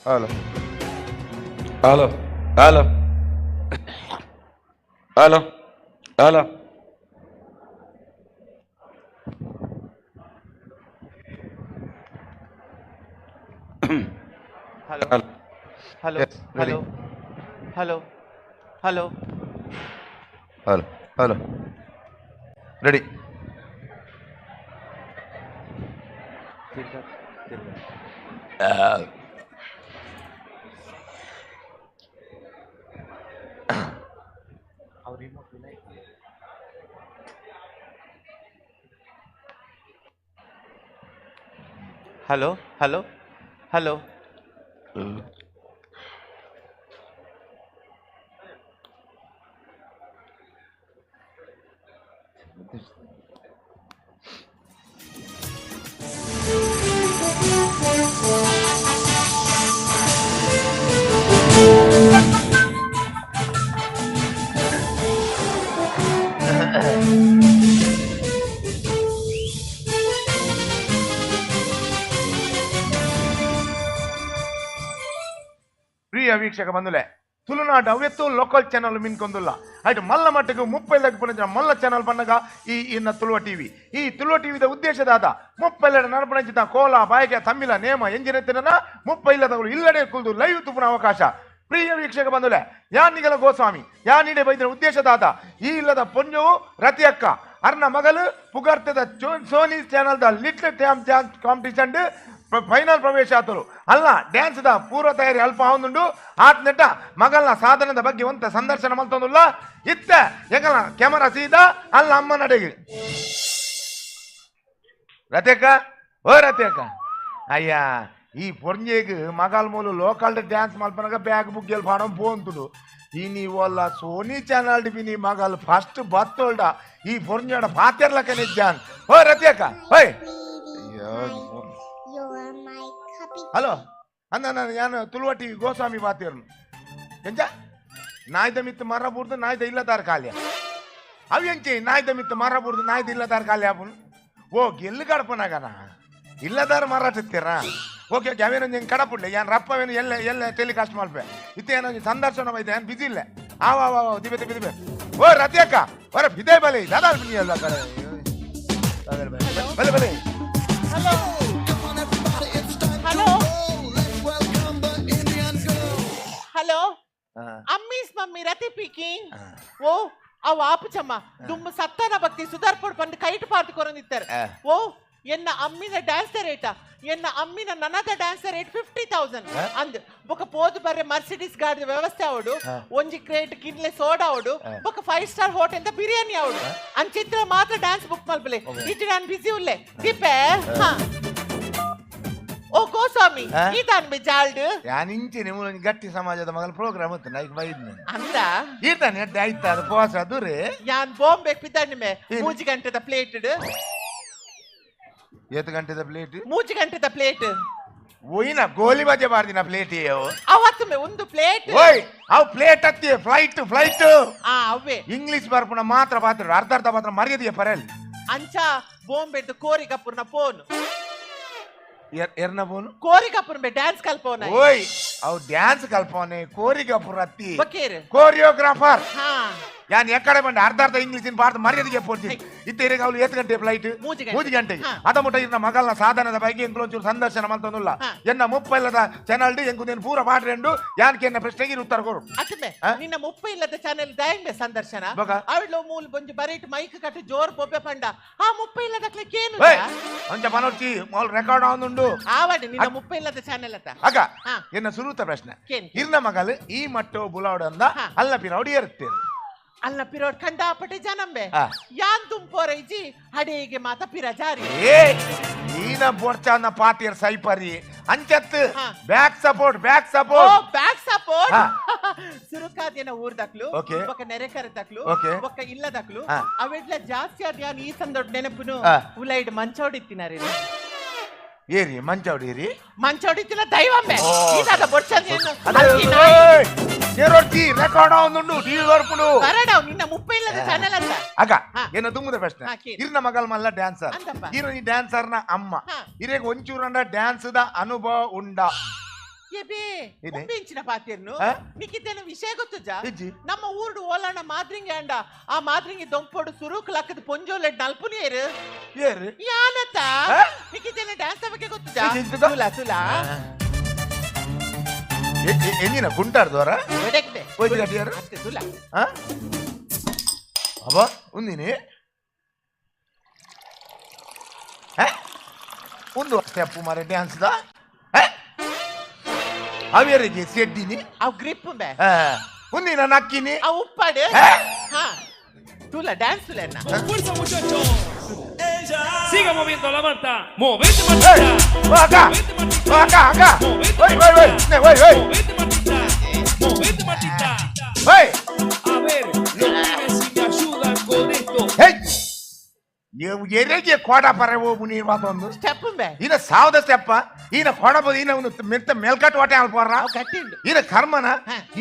Hello hello hello hello hello hello. Hello hello hello hello hello hello hello ready. Hello hello hello. ಪ್ರಿಯ ವೀಕ್ಷಕ ಬಂಧುಲೆ, ತುಳುನಾಡು ಅವೆತ್ತು ಲೋಕಲ್ ಚಾನಲ್ ಮಿನ್ಕೊಂದುಲ್ಲ ಆಯ್ತು. ಮಲ್ಲ ಮಟ್ಟಕ್ಕೆ 30 ಪುನಂಚಿನ ಮಲ್ಲ ಚಾನಲ್ ಪನ್ನಗ ಈ ಇನ್ನ ತುಳುವ ಟಿವಿ. ಈ ತುಳುವ ಟಿವಿದ ಉದ್ದೇಶದಾದ 32 ನಡಪುನಂಚಿನ ಕೋಲ ಬಾಯಿಗೆ ತಮ್ಮಿಲ ನೇಮ ಎಂಜಿನ 30 ಇಲ್ಲಡೆ ಕುಲ್ದು ಲೈವ್ ತುಪ್ಪುನ ಅವಕಾಶ. ಪ್ರಿಯ ವೀಕ್ಷಕ ಬಂಧುಲೆ, ಯಾನಿಗಲ ಗೋಸ್ವಾಮಿ ಯಾನಿಡೆ ಬೈದಿನ ಉದ್ದೇಶದಾದ ಈ ಇಲ್ಲದ ಪೊಂಜವು ರತಿ ಅಕ್ಕ ಅರ್ನ ಮಗಲು ಪುಗರ್ತದ Sony channel the little champ competition final ಪ್ರವೇಶ ಆತರು ಅಲ್ಲ ಡ್ಯಾನ್ಸ್ the ಪೂರ್ವ ತಯಾರಿ ಅಲ್ಪ ಆವೊಂದುಂಡು ಆತ್ನೆಟ್ಟ ಮಗಲ್ನ ಸಾಧನದ ಬಗ್ಗೆ ಒಂತ ಸಂದರ್ಶನ ಮಲ್ತೊಂದುಲ್ಲ ಇತ್ತ ಎಂಗಲ ಕ್ಯಾಮರಾ ಸೀದಾ ಅಲ್ಲ ಅಮ್ಮ ನಡೆಗೆ ರತ್ಯಕ್ಕ ಓ ರತ್ಯಕ್ಕ ಅಯ್ಯ ಈ ಪೊರ್ಂಜೆಗ್ ಮಗಲ್ ಮೂಲು ಲೋಕಲ್ ಡ್ಯಾನ್ಸ್ ಮಲ್ಪನಗ ಬ್ಯಾಗ್ ಬುಕ್ ಎಲ್ ಪಾಡಂ ಪೋಂತುಡು ಈ ನೀವಲ್ಲ ಸೋನಿ ಚಾನಲ್ ಡಿ ಮಗಲ್ ಫಸ್ಟ್ ಬತ್ತೋಲ್ಡ ಈ ಪೊರ್ಂಜಡ ಪಾತೆರ್ಲಕ ನಿಜ್ಜಾನ್ ಓ ರತ್ಯಕ್ಕ ಓಯ್ ಹಲೋ ಅಂದ ನಾನು ತುಳುವ ಟಿವಿ ಗೋಸ್ವಾಮಿ ಬಾತಿರ್ನು ಎಂಚ ನಾಯ್ದ ಮಿತ್ತು ಮರ ಬೂರ್ದು ನಾಯ್ದ ಇಲ್ಲದಾರ ಕಾಲ್ಯ ಅವು ಎಂಚೆ ನಾಯ್ದ ಮಿತ್ತು ಮರ ಬೂರ್ದು ನಾಯ್ದ ಇಲ್ಲದಾರ ಕಾಲ್ಯ ಆಪುನು ಓ ಗೆಲ್ಲು ಕಡಪನಾಗನ ಇಲ್ಲದಾರ ಮಾರಾಟತ್ತೀರಾ ಓಕೆ ಓಕೆ ಅವೇನೊಂದು ಹೆಂಗೆ ಕಡಪುಡ್ಲೆ ಯಾನ್ ರಪ್ಪವೇನು ಎಲ್ಲ ಎಲ್ಲ ಟೆಲಿಕಾಸ್ಟ್ ಮಲ್ಪೆ ಇತ್ತೆ ಏನೊಂದು ಸಂದರ್ಶನ ಬೈತೆ ಏನು ಬಿಸಿ ಇಲ್ಲ ಆವ ಆವ ಆವ ದಿಬೆ ದಿಬೆ ದಿಬೆ ಓ ರತಿಯಕ್ಕ ಹೊರ ಇದೇ ಬಲೆ ದಾದಾ ಬನ್ನಿ ಎಲ್ಲ ಕಡೆ ಬಲೆ ಬಲೆ ಹಲೋ ಹಲೋ ಹಲೋ ಅಮ್ಮೀಸ್ ಮಮ್ಮಿ ರತಿ ಪೀಕಿಂಗ್ ಓ ಅವು ಆಪುಚಮ್ಮ ದುಮ್ಮ ಸತ್ತನ ಭಕ್ತಿ ಸುಧಾರ್ಪೋಡ್ ಬಂದು ಕೈಟ್ ಪಾರ್ತು ಕೊರೊಂದಿತ್ತಾರೆ ಓ ಎನ್ನ ಅಮ್ಮಿನ ಡ್ಯಾನ್ಸ್ ರೇಟ ಎನ್ನ ಅಮ್ಮಿನ ನನದ ಡ್ಯಾನ್ಸ್ ರೇಟ್ 50,000 ಅಂದ್ ಬೊಕ ಪೋದು ಬರ್ರೆ ಮರ್ಸಿಡಿಸ್ ಗಾಡಿ ವ್ಯವಸ್ಥೆ ಅವಡು ಒಂಜಿ ಕ್ರೇಟ್ ಕಿನ್ಲೆ ಸೋಡಾ ಅವಡು ಬೊಕ 5 ಸ್ಟಾರ್ ಹೋಟೆಲ್ ಬಿರಿಯಾನಿ ಅವಡು ಅಂಚಿತ್ರ ಮಾತ್ರ ಡ್ಯಾನ್ಸ್ ಬುಕ್ ಮಲ್ಪಲೆ ಇಜ್ಜಿ ನಾನು ಬಿಸಿ ಉಲ್ಲೆ ದಿಪೆ ಹಾ ಓ ಗೋಸ್ವಾಮಿ ಈತಾನ್ ಬಿ ಜಾಲ್ಡ್ ಯಾನ್ ಇಂಚೆ ನಿಮ್ಮು ಗಟ್ಟಿ ಸಮಾಜದ ಮಗಲ ಪ್ರೋಗ್ರಾಮ್ ಇತ್ತು ನೈಕ್ ಬೈದ್ನೆ ಅಂದ ಈತಾನ್ ಎಡ್ಡೆ ಆಯ್ತ ಅದು ಪೋಸ ಅದುರೆ ಯಾನ್ ಬಾಂಬೆ ಪಿದಾಣಿಮೆ 3 ಗಂಟೆದ ಪ್ಲೇಟ್ ಏತ್ ಗಂಟೆದ ಪ್ಲೇಟ್ 3 ಗಂಟೆದ ಪ್ಲೇಟ್ ಓಯ್ನ ಗೋಲಿ ಬಾಜೆ ಬಾರ್ದಿನ ಪ್ಲೇಟ್ ಅವತ್ತು ಮೆ ಒಂದು ಪ್ಲೇಟ್ ಓಯ್ ಅವು ಪ್ಲೇಟ್ ಅತ್ತಿ ಫ್ಲೈಟ್ ಫ್ಲೈಟ್ ಆ ಅವೇ ಇಂಗ್ಲಿಷ್ ಬರ್ಪುನ ಮಾತ್ರ ಪಾತ್ರ ಅರ್ಧ ಅರ್ಧ ಮಾತ್ರ ಮರ್ಯಾದೆಯ ಪರಲ್ ಅಂಚ ಬಾಂಬೆದು ಕೋರಿ ಕಪೂರ್ನ ಫೋನ್ ಎರ್ನ ಫೋನ್ ಕೋರಿ ಕಪೂರ್ ಬೆ ಡ್ಯಾನ್ಸ್ ಕಲ್ಪೋನ ಓಯ್ ಅವು ಡ್ಯಾನ್ಸ್ ಕಲ್ಪೋನೆ ಕೋರಿ ಕಪೂರ್ ಅತ್ತಿ ಕೋರಿಯೋಗ್ರಾಫರ್ ಹಾ ಯಾನ್ ಎಕ್ಕಡೆ ಬಂಡೆ ಅರ್ಧ ಅರ್ಧ ಇಂಗ್ಲಿಷ್ ಭಾರತ ಮರ್ಯಾದೆಗೆ ಪೋಡ್ತೀನಿ ಇತ್ತೆ ಅವಳು ಏತ್ ಗಂಟೆ ಫ್ಲೈಟ್ 3 ಗಂಟೆಗೆ ಅದ ಮುಟ್ಟ ಇರ್ನ ಮಗಲ್ನ ಸಾಧನದ ಬಗ್ಗೆ ಎಂಕ್ಲೊಂಚೂರು ಸಂದರ್ಶನ ಮಲ್ತೊಂದುಲ್ಲ ಎನ್ನ ಮುಪ್ಪೈಲ್ಲದ ಚಾನಲ್ ಎಂಕುದೇನು ಪೂರ ಪಾಟ್ರೆಂಡು ಯಾನ್ಕೆ ಎನ್ನ ಪ್ರಶ್ನೆಗೆ ಉತ್ತರ ಕೊರು ಅತ್ತಮೆ ನಿನ್ನ ಮುಪ್ಪೈಲ್ಲದ ಚಾನೆಲ್ ದಾಯಂಬೆ ಸಂದರ್ಶನ ಅವಳು ಮೂಲ ಬೊಂಜು ಬರೀಟ್ ಮೈಕ್ ಕಟ್ಟು ಜೋರ್ ಬೊಬ್ಬೆ ಪಂಡ ಆ ಮುಪ್ಪೈಲ್ಲದ ಕೇನು ಅಂಚ ಪನೊರ್ಚಿ ಮಾಲ್ ರೆಕಾರ್ಡ್ ಆವೊಂದುಂಡು ಆವಡಿ ನಿನ್ನ ಮುಪ್ಪೈಲ್ಲದ ಚಾನೆಲ್ ಅತ್ತ ಅಗ ಎನ್ನ ಸುರೂತ ಪ್ರಶ್ನೆ ಇರ್ನ ಮಗಲ್ ಈ ಮಟ್ಟೋ ಬುಲಾವಡಂದ ಅಲ್ಲ ಪಿರೌಡಿ ಇರ್ತೇನೆ ಅಲ್ಲ ಪಿರೋಡ್ ಕಂಡಾಪಟ್ಟೆ ಜನಂಬೆ ಯಾನ್ ತುಂಬೋರ ಇಜಿ ಹಡೇಗೆ ಮಾತ ಪಿರಜಾರಿ ಏ ನೀನ ಬೋರ್ಚಾನ ಪಾತಿಯರ್ ಸೈಪರಿ ಅಂಚತ್ back support back support back support ಸುರುಕಾದಿನ ಊರ್ದಕ್ಲು ಒಕ್ಕ ನೆರೆಕರದಕ್ಲು ಒಕ್ಕ ಇಲ್ಲದಕ್ಲು ಅವೆಡ್ಲ ಜಾಸ್ತಿ ಆದ ಯಾನ್ ಈ ಸಂದೊಡ್ ನೆನಪುನು ಉಲೈಡ್ ಮಂಚೌಡಿತ್ತಿನಾರಿ ಏರಿ ಮಂಚೌಡಿರಿ ಮಂಚೌಡಿತ್ತಿನ ದೈವಮ್ಮೆ ಇದಾದ ಬೊರ್ಚಾನ ನೇರೊರ್ಚಿ ರೆಕಾರ್ಡ್ ಆವೊಂದುಂಡು ಟಿವಿ ಬರ್ಪುಂಡು ಬರಡಾವ್ ನಿನ್ನ ಮುಪ್ಪೈಲ್ಲದ ಚಾನೆಲ್ ಅಂತ ಅಗ ಏನ ತುಂಬುದ ಪ್ರಶ್ನೆ ಇರ್ನ ಮಗಲ್ ಮಲ್ಲ ಡ್ಯಾನ್ಸರ್ ಇರ ಈ ಡ್ಯಾನ್ಸರ್ನ ಅಮ್ಮ ಇರೇಗ ಒಂಚೂರಂಡ ಡ್ಯಾನ್ಸ್ the ಅನುಭವ ಉಂಡ ಉಂಬಿಂಚಿನ ಪಾತಿರ್ನು ನಿಕ್ಕಿದ್ದೇನು ವಿಷಯ ಗೊತ್ತುಜಾ ನಮ್ಮ ಊರ್ಡು ಓಲಾಣ ಮಾದ್ರಿಂಗಿ ಅಂಡ ಆ ಮಾದ್ರಿಂಗಿ ದೊಂಪೋಡು ಸುರುಕ್ ಲಕ್ಕದ ಪೊಂಜೋಲೆಡ್ ನಲ್ಪುನಿಯರು ಯಾನತ್ತ ನಿಕ್ಕಿದ್ದೇನೆ ಡ್ಯಾನ್ಸ್ ಬಗ್ಗೆ ಗೊತ್ತುಜಾ ತುಲಾ ತುಲಾ ಎಂಜಿನ ಕುಂಟಾರ್ದವರ ಅಬ್ಬ ಉಂದಿನಿ ಒಂದು ಸ್ಟೆಪ್ ಮಾರೆ ಡ್ಯಾನ್ಸ್ the ಅವೇರಿಗೆ ಸೆಡ್ಡಿನಿ ಅವ್ ಗ್ರಿಪ್ ಬೆ ಉಂದಿನ ನಕ್ಕಿನಿ ಅವ್ ಉಪ್ಪಾಡು ಹಾ ತುಲಾ dance Tula Siga moviendo la manta. Movete, Martita. Acá. Acá, acá. Voy, voy, voy. Voy, voy. Movete, Martita. Movete, Martita. Voy. A ver, los pibes si me ayudan con esto. Hey. ಎರೆಗೆ ಕೋಡ ಪರೆ ಹೋಗು ನೀರು ಮಾತೊಂದು ಸ್ಟೆಪ್ ಈನ ಸಾವದ ಸ್ಟೆಪ್ಪ ಈನ ಕೋಡ ಬದು ಈನ ಮೆತ್ತ ಮೇಲ್ಕಟ್ಟು ಹೊಟ್ಟೆ ಅಲ್ಪೋರ ಈನ ಕರ್ಮನ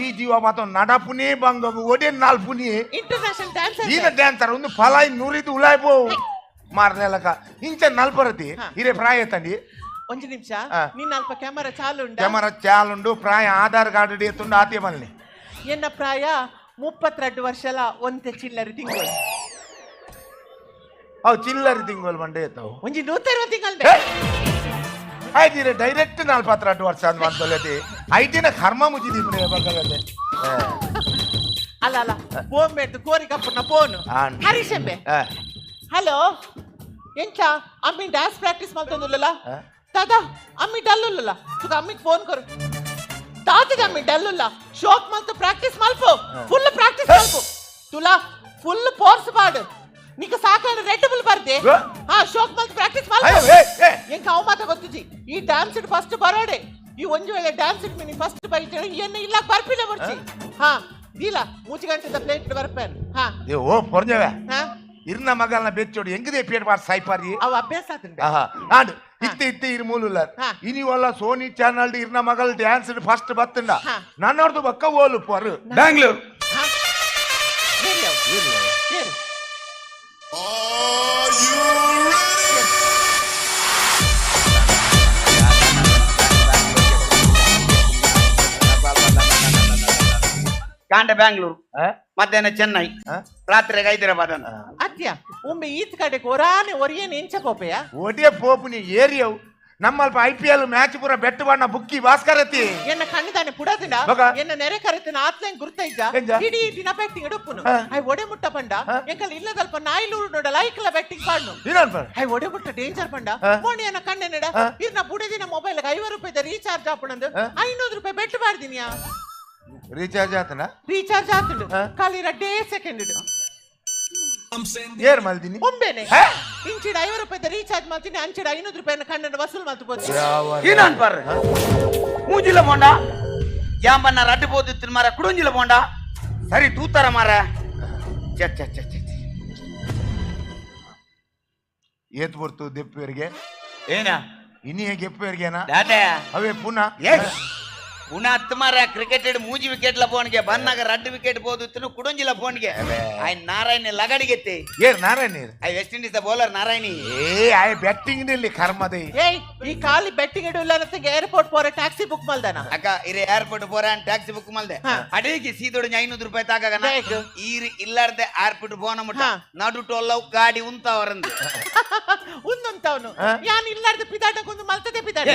ಈ ಜೀವ ಮಾತೊಂದು ನಡಪುನಿ ಬಂಗ ಒಡೆ ನಾಲ್ಪುನಿ ಇಂಟರ್ನ್ಯಾಷನಲ್ ಡ್ಯಾನ್ಸರ್ ಈನ ಡ್ಯಾನ್ಸರ್ ಒಂದು ಫಲಾಯಿ ನುರಿದು ಉಲಾಯ್ ಪೋವು ಮಾರ್ನೆಲಕ ಇಂಚ ನಲ್ಪರತಿ ಇರೇ ಪ್ರಾಯ ತಂಡಿ ಒಂಜು ನಿಮಿಷ ನಿನ್ನ ಅಲ್ಪ ಕ್ಯಾಮರಾ ಚಾಲು ಉಂಡು ಕ್ಯಾಮರಾ ಚಾಲುಂಡು ಪ್ರಾಯ ಆಧಾರ್ ಕಾರ್ಡ್ ಎತ್ತುಂಡು ಆತಿಯ ಮಲ್ನಿ ಎನ್ನ ಪ್ರಾಯ 32 ವರ್ಷಲ ಒಂತೆ ಚಿಲ್ಲರಿ ತಿಂಗಳು ಅವು ಚಿಲ್ಲರಿ ತಿಂಗಳು ಬಂಡೆ ಎತ್ತವು ಒಂಜಿ 120 ತಿಂಗಳು ಆಯ್ತು ಡೈರೆಕ್ಟ್ 42 ವರ್ಷ ಅಂದ್ ಮಾಡ್ಕೊಳ್ಳಿ ಐಟಿನ ಕರ್ಮ ಮುಚ್ಚಿದೀನಿ ಬಗ್ಗಲೇ ಅಲ್ಲ ಅಲ್ಲ ಫೋನ್ ಬೇಡ್ದು ಕೋರಿ ಕಪ್ಪುನ ಫೋನ್ ಹರೀಶಂಬೆ ಹಲೋ ಎಂಚ ಅಮ್ಮಿ ಡ್ಯಾನ್ಸ್ ಪ್ರಾಕ್ಟೀಸ್ ಮಾಡ್ತೊಂದುಲ್ಲ दादा अम्मी डल्लुल्ला तुका अम्मीक फोन कर तातग अम्मी डल्लुल्ला शोक मल्त ಪ್ರಾಕ್ಟೀಸ್ ಮಲ್ಪು ಫುಲ್ ಪ್ರಾಕ್ಟೀಸ್ ಮಲ್ಪು ತುಲಾ ಫುಲ್ ಫೋರ್ಸ್ ಪಾಡು ನಿಕ ಸಾಕಾಣ ರೆಡ್ ಬುಲ್ ಬರ್ದೆ ಹಾ ಶೋಕ್ ಮಲ್ತ ಪ್ರಾಕ್ಟೀಸ್ ಮಲ್ಪು ಎಂಕ ಅವ ಮಾತ ಗೊತ್ತಿಜಿ ಈ ಡ್ಯಾನ್ಸ್ ಫಸ್ಟ್ ಬರೋಡೆ ಈ ಒಂಜಿ ವೇಳೆ ಡ್ಯಾನ್ಸ್ ಮಿನಿ ಫಸ್ಟ್ ಬೈಟೆ ಎನ್ನ ಇಲ್ಲ ಬರ್ಪಿಲ್ಲ ಬರ್ಚಿ ಹಾ ದೀಲಾ ಮೂಜಿ ಗಂಟೆದ ಪ್ಲೇಟ್ ಬರ್ಪೇನ್ ಹಾ ಏ ಓ ಪೊರ್ಜವೆ ಇರ್ನ ಮಗಲ್ನ ಬೆಚ್ಚೋಡು ಎಂಗದೆ ಪೇಟ್ ಬಾರ್ ಸಾಯ್ಪಾರಿ ಅವ ಅಭ್ಯಾಸ ಆತಂಡ ಆಹಾ ಆಂಡ್ ಇತ್ತೆ ಇತ್ತೆ ಇರ್ ಮೂಲುಲ್ಲ ಇನಿ ಒಲ್ಲ ಸೋನಿ ಚಾನಲ್ ಇರ್ನ ಮಗಲ್ ಡ್ಯಾನ್ಸ್ ಫಸ್ಟ್ ಬತ್ತಂಡ ನನ್ನರ್ದು ಬಕ್ಕ ಓಲು ಪೊರು ಬ್ಯಾಂಗ್ಳೂರ್ ಕಾಂಡ ಬ್ಯಾಂಗ್ಳೂರ್ ಮಧ್ಯಾಹ್ನ ಚೆನ್ನೈ ರಾತ್ರಿ ಹೈದರಾಬಾದ್ ಅತ್ಯ ಒಮ್ಮೆ ಈತ್ ಕಡೆಗೆ ಒರಾನೆ ಒರಿಯೇನು ಎಂಚ ಪೋಪೆಯ ಒಡಿಯ ಪೋಪುನಿ ಏರಿಯವು ನಮ್ಮಲ್ಪ ಐಪಿಎಲ್ ಮ್ಯಾಚ್ ಪೂರ ಬೆಟ್ಟು ಬಣ್ಣ ಬುಕ್ಕಿ ಭಾಸ್ಕರತಿ ಎನ್ನ ಕಣ್ಣಿದಾನೆ ಪುಡದಿನ ಎನ್ನ ನೆರೆ ಕರೆತನ ಆತ್ಲೇನ್ ಗುರ್ತೈಜ ಇಡೀ ದಿನ ಬೆಟ್ಟಿಂಗ್ ಇಡುಪ್ಪುನು I ಒಡೆ ಮುಟ್ಟ ಪಂಡ ಎಂಕಲ್ ಇಲ್ಲದಲ್ಪ ನಾಯಿಲೂರು ನೋಡಲ್ಲ ಐಕಲ ಬೆಟ್ಟಿಂಗ್ ಪಾಡ್ನು I ಒಡೆ ಮುಟ್ಟ ಡೇಂಜರ್ ಪಂಡ ಮೋಣಿ ಎನ್ನ ಕಣ್ಣೆನೆಡ ಇರ್ನ ಬುಡದಿನ ಮೊಬೈಲ್ 50 ರೂಪಾಯಿ ರೀಚಾರ್ಜ್ ಆಪಣಂದು 500 ರೂಪಾಯಿ ಬೆಟ್ಟು ಮಾಡ್ದಿನಿಯಾ ರೀಚಾರ್ಜ್ ಆತನ ರೀಚಾರ್ಜ್ ಆತುಂಡು ಖಾಲಿ ರಡ್ಡೇ ಸೆಕೆಂಡ್ ಏರ್ ಮಲ್ದಿನಿ ಒಂಬೇನೆ ಇಂಚಿಡ 50 ರೂಪಾಯಿ ರೀಚಾರ್ಜ್ ಮಾಡ್ತೀನಿ ಅಂಚಿಡ 500 ರೂಪಾಯಿ ಕಣ್ಣನ್ನು ವಸೂಲ್ ಮಾಡ್ತು ಏನಾನ್ ಪಾರ್ ಮೂಜಿಲ போண்டா ಯಾಂಬನ್ನ ರಡ್ಡು போது ಮಾರ ಕುಡುಂಜಿಲ போண்டா ಸರಿ ತೂತಾರ ಮಾರ ಚ ಚ ಚ ಚ ಏತ್ ಬರ್ತು ದೆಪ್ಪುವರಿಗೆ ಏನ ಇನಿ ಗೆಪ್ಪುವರಿಗೆನಾ ದಾದಾ ಅವೇ ಪುನಃ ಎಸ್ ಪುನಃ ಹತ್ತು ಮಾರ ಕ್ರಿಕೆಟ್ ಮೂಜಿ ವಿಕೆಟ್ ಲ ಫೋನ್ಗೆ ಬನ್ನಾಗ ರಡ್ಡು ವಿಕೆಟ್ ಬೋದಿತ್ತು ಕುಡೊಂಜಿಲ ಫೋನ್ಗೆ ಆಯ್ ನಾರಾಯಣ ಲಗಡಿಗೆತ್ತೆ ಏರ್ Narayana I West Indies bowler Narayani ಏ ಆಯ್ ಬ್ಯಾಟಿಂಗ್ ನಲ್ಲಿ ಕರ್ಮದೆ ಏಯ್ ಈ ಖಾಲಿ ಬ್ಯಾಟಿಂಗ್ ಇಡುಲ್ಲ ಅಂತ ಏರ್ಪೋರ್ಟ್ ಪೋರೆ ಟ್ಯಾಕ್ಸಿ ಬುಕ್ ಮಲ್ದನ ಅಕ್ಕ ಇರೆ ಏರ್ಪೋರ್ಟ್ ಪೋರೆ ಟ್ಯಾಕ್ಸಿ ಬುಕ್ ಮಲ್ದೆ ಅಡೇಗೆ ಸೀದೊಡ 500 ರೂಪಾಯಿ ತಾಕಾಗನ ಈರ್ ಇಲ್ಲಾರ್ದೆ ಏರ್ಪೋರ್ಟ್ ಬೋನ ಮುಟ್ಟ ನಡು ಟೋಲ್ಲವ್ ಗಾಡಿ ಉಂತಾವರಂದು ಉಂದಂತವನು ಯಾನ್ ಇಲ್ಲಾರ್ದೆ ಪಿದಾಟಕ್ಕೊಂದು ಮಲ್ತದೆ ಪಿದಾಟ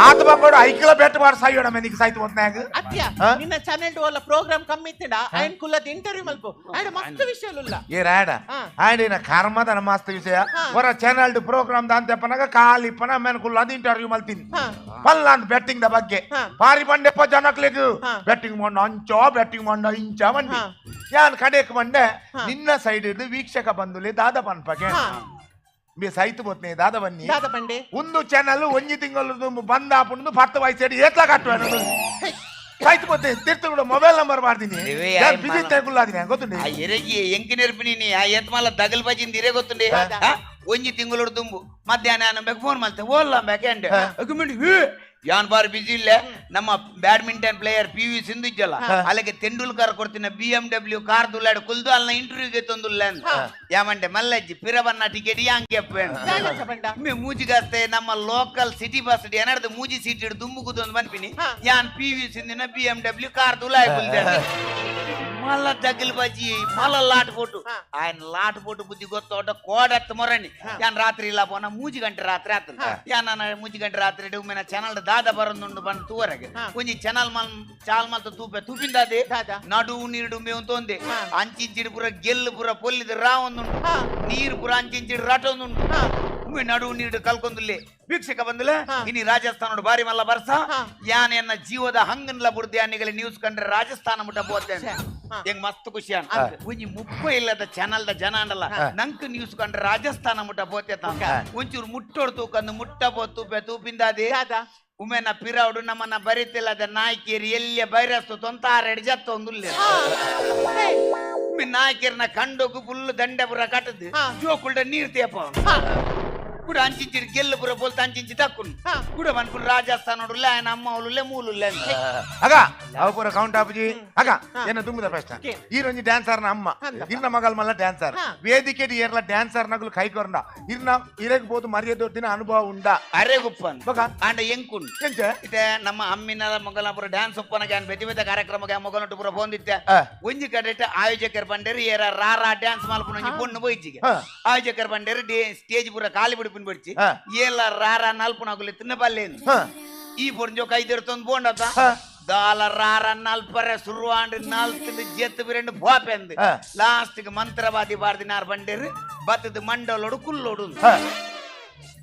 ಆತ ಬಾಪಡು ಐಕಲ ಬೆಟ್ ಬಾರ್ ಸಾಯೋಣ ಮೆನಿಗೆ ಸಾಯ್ತು ಒಂದ್ನಾಗ ಅತ್ಯ ನಿನ್ನ ಚಾನೆಲ್ ಒಲ್ಲ ಪ್ರೋಗ್ರಾಮ್ ಕಮ್ಮಿ ಇತ್ತಿಡ ಆಯನ್ ಕುಲ್ಲದ ಇಂಟರ್ವ್ಯೂ ಮಲ್ಪು ಆಯಡ ಮಸ್ತ್ ವಿಷಯಲುಲ್ಲ ಏ ರಾಡ ಆಯಡಿನ ಕರ್ಮದನ ಮಸ್ತ್ ವಿಷಯ ಹೊರ ಚಾನೆಲ್ ಪ್ರೋಗ್ರಾಮ್ ದಾಂತೆಪ್ಪನಾಗ ಖಾಲಿ ಪನ ಮೇನ್ ಕುಲ್ಲದ ಇಂಟರ್ವ್ಯೂ ಮಲ್ತೀನಿ ಪಲ್ಲಾಂದ್ ಬ್ಯಾಟಿಂಗ್ the ಬಗ್ಗೆ ಪಾರಿ ಬಂಡೆಪ್ಪ ಜನಕ್ಲೆಗ್ ಬ್ಯಾಟಿಂಗ್ ಮಂಡ ಅಂಚ ಬ್ಯಾಟಿಂಗ್ ಮಂಡ ಇಂಚ ಮಂಡಿ ಯಾನ್ ಕಡೆಕ್ ಮಂಡೆ ನಿನ್ನ ಸೈಡ್ ಹಿಡಿದು ವೀಕ್ಷಕ ಬಂದುಲೆ ದಾದ ಪನ್ಪಗೆ ಬಿ ಸೈತು ಬೊತ್ನೆ ದಾದ ಬನ್ನಿ ದಾದ ಬಂಡೆ ಒಂದು ಚಾನಲ್ ಒಂಜಿ ತಿಂಗಳು ಬಂದ ಆಪುಂಡು 10 ವಯಸ್ಸು ಏತ್ಲ ಕಟ್ಟುವ ಸೈತು ಬೊತ್ತೆ ತಿರ್ತು ಕೂಡ ಮೊಬೈಲ್ ನಂಬರ್ ಮಾಡ್ತೀನಿ ಬಿಸಿ ತೇಕುಲ್ಲಾದಿನಿ ಗೊತ್ತುಂಡಿ ಆ ಎರೆಗಿ ಎಂಕಿ ನೆರ್ಪಿನಿ ಆ ಏತ್ಮಲ್ಲ ದಗಲ್ ಬಜಿಂದ ಇರೇ ಗೊತ್ತುಂಡಿ ಒಂಜಿ ತಿಂಗಳು ದುಂಬು ಮಧ್ಯಾಹ್ನ ಬೇಕು ಫೋನ್ ಮಾಡ್ತೆ ಓಲ್ಲ ಬೇಕಂಡೆ ಯಾನ್ ಬಾರ್ ಬಿಸಿ ಇಲ್ಲ ನಮ್ಮ badminton player P V Sindhu ಇಜ್ಜಲ್ಲ ಅಲ್ಲಿಗೆ ತೆಂಡೂಲ್ಕರ್ ಕೊಡ್ತೀನಿ BMW car ದುಲ್ಲಾಡು ಕುಲ್ದು ಅಲ್ಲ ಇಂಟರ್ವ್ಯೂಗೆ ತಂದುಲ್ಲ ಯಾಮಂಡೆ ಮಲ್ಲಜ್ಜಿ ಪಿರಬನ್ನ ಟಿಕೆಟ್ ಯಾಂಗೆ ಮೂಜಿಗಾಸ್ತೆ ನಮ್ಮ ಲೋಕಲ್ ಸಿಟಿ ಬಸ್ ಏನಾಡ್ದು ಮೂಜಿ ಸೀಟ್ ಹಿಡಿದು ದುಂಬು ಕುದೊಂದು ಬನ್ಪಿನಿ ಯಾನ್ ಪಿ ವಿ ಸಿಂಧುನ BMW car ದುಲ್ಲಾಯ್ ಕುಲ್ದೆ ಮಲ್ಲ ತಗಲ್ ಬಜ್ಜಿ ಮಲ್ಲ ಲಾಟ್ ಪೋಟು ఆయన ಲಾಟ್ ಪೋಟು ಬುದ್ಧಿ ಗೊತ್ತೋಟ ಕೋಡತ್ತು ಮೊರಣಿ ಯಾನ್ ರಾತ್ರಿ ಇಲ್ಲ ಪೋನ ಮೂಜಿ ಗಂಟೆ ರಾತ್ರಿ ಆತನ ಯಾನ್ ನಾನು ಮೂಜಿ ಗಂಟೆ ರಾತ್ರಿ ಉಮ್ಮೆನ ಚಾನಲ್ ದಾದ ಬರಂದುಂಡು ಬಂದು ತೂವರೆಗೆ ಒಂಜಿ ಚಾನಲ್ ಮಲ್ ಚಾಲ್ ಮಲ್ತ ತೂಪೆ ತೂಪಿಂದಾದೆ ನಡು ನೀರು ಮೇವು ತೊಂದೆ ಅಂಚಿಂಚಿಡಿ ಪೂರ ಗೆಲ್ಲು ಪೂರ ಪೊಲ್ಲಿದ ರಾ ಒಂದುಂಡು ನೀರು ಪೂರ ಅಂಚಿಂಚಿಡಿ ರಾಟೊಂದುಂಡು ಉಮ್ಮೆ ನಡು ನೀರು ಕಲ್ಕೊಂದುಲ್ಲೆ ವೀಕ್ಷಕ ಬಂದಲೆ ಇನಿ ರಾಜಸ್ಥಾನ ಬಾರಿ ಮಲ್ಲ ಬರ್ಸ ಯಾನ್ ಎನ್ನ ಜೀವದ ಹಂಗನ್ಲ ಬುಡ್ದೆ ಅನ್ನಿಗಲಿ ನ್ಯೂಸ್ ಕಂಡ್ರೆ ರಾಜಸ್ಥಾನ ಮುಟ್ಟ ಬೋತೆ ಹೆಂಗ್ ಮಸ್ತ್ ಖುಷಿ ಅನ್ ಒಂಜಿ ಮುಪ್ಪ ಇಲ್ಲದ ಚಾನಲ್ the ಜನ ಅಂಡಲ್ಲ ನಂಕ್ ನ್ಯೂಸ್ ಕಂಡ್ರೆ ರಾಜಸ್ಥಾನ ಮುಟ್ಟ ಬೋತೆ ತಾಂಕ ಒಂಚೂರು ಮುಟ್ಟೋಡ್ ತೂಕಂದು ಮುಟ್ಟ ಬೋ ತೂಪೆ ತೂಪಿಂದಾದೆ ಉಮೇನ ಪಿರೌಡು ನಮ್ಮನ್ನ ಬರಿತಿಲ್ಲದ ನಾಯ್ಕೇರಿ ಎಲ್ಲಿಯ ಬೈರಸ್ತು ತೊಂತಾರೆಡ್ ಜತ್ತೊಂದುಲ್ಲೆ ನಾಯ್ಕೇರ್ನ ಕಂಡೋಗು ಫುಲ್ ದಂಡೆ ಪುರ ಕಟ್ಟದು ಜೋಕುಲ್ಡ ನೀರ್ ತೇಪ ಕೂಡ ಅಂಚಿಂಚಿ ಗೆಲ್ಲು ಪುರ ಬೋಲ್ತ ಅಂಚಿಂಚಿ ತಕ್ಕುನ್ ಕೂಡ ಮನ್ಪುರ ರಾಜಸ್ಥಾನ ಉಳ್ಳೆ ఆయన ಅಮ್ಮ ಅವಳುಲ್ಲೆ ಮೂಲುಲ್ಲೆ ಅಗ ಅವ ಪೂರ ಕೌಂಟ್ ಆಪುಜಿ ಅಗ ಏನ ತುಂಬುದ ಪ್ರಶ್ನೆ ಈ ರೊಂಜಿ ಡ್ಯಾನ್ಸರ್ ನ ಅಮ್ಮ ಇರ್ನ ಮಗಲ್ ಮಲ್ಲ ಡ್ಯಾನ್ಸರ್ ವೇದಿಕೆ ಏರ್ಲ ಡ್ಯಾನ್ಸರ್ ನಗಲು ಕೈ ಕೊರಂಡ ಇರ್ನ ಇರಗ್ ಬೋದು ಮರ್ಯಾದೆ ಅನುಭವ ಉಂಡ ಅರೆ ಗುಪ್ಪನ್ ಆಂಡ ಎಂಕುನ್ ಇತ್ತೆ ನಮ್ಮ ಅಮ್ಮಿನ ಮಗಲ ಪುರ ಡ್ಯಾನ್ಸ್ ಒಪ್ಪನಗೆ ಬೆತಿ ಬೆತ ಕಾರ್ಯಕ್ರಮಕ್ಕೆ ಮಗನೊಟ್ಟು ಪುರ ಬಂದಿತ್ತೆ ಒಂಜಿ ಕಡೆ ಆಯೋಜಕರ್ ಬಂಡೇರಿ ಏರ ರಾರಾ ಡ್ಯಾನ್ಸ್ ಮಲ್ಪುನ ಒಂಜಿ ಪೊಣ್ಣು ಬೋಯ್ಜಿಗೆ ಆಯೋಜಕರ್ ಬಂಡೇರಿ ಸ್ಟೇಜ್ ಪುರ ಖಾಲಿ ಬಿಡುಪಿನ ಬಿಡ್ಚಿ ಏಲ ರಾರಾ ನಲ್ಪುನಗುಲಿ ತಿನ್ನ ಬಲ್ಲೇನು ಈ ಪೊಂಜೋ ಕೈದಿರ್ತೊಂದು ಬೋಂಡತ ದಾಲ ರಾರ ನಲ್ಪರೆ ಸುರುವಾಂಡ್ ನಾಲ್ಕು ಜೆತ್ತು ಬಿರೆಂಡು ಬಾಪೆಂದು ಲಾಸ್ಟ್ ಮಂತ್ರವಾದಿ ಬಾರ್ದಿನಾರ್ ಬಂಡೇರು ಬತ್ತದ ಮಂಡಲೋಡು ಕುಲ್ಲೋಡು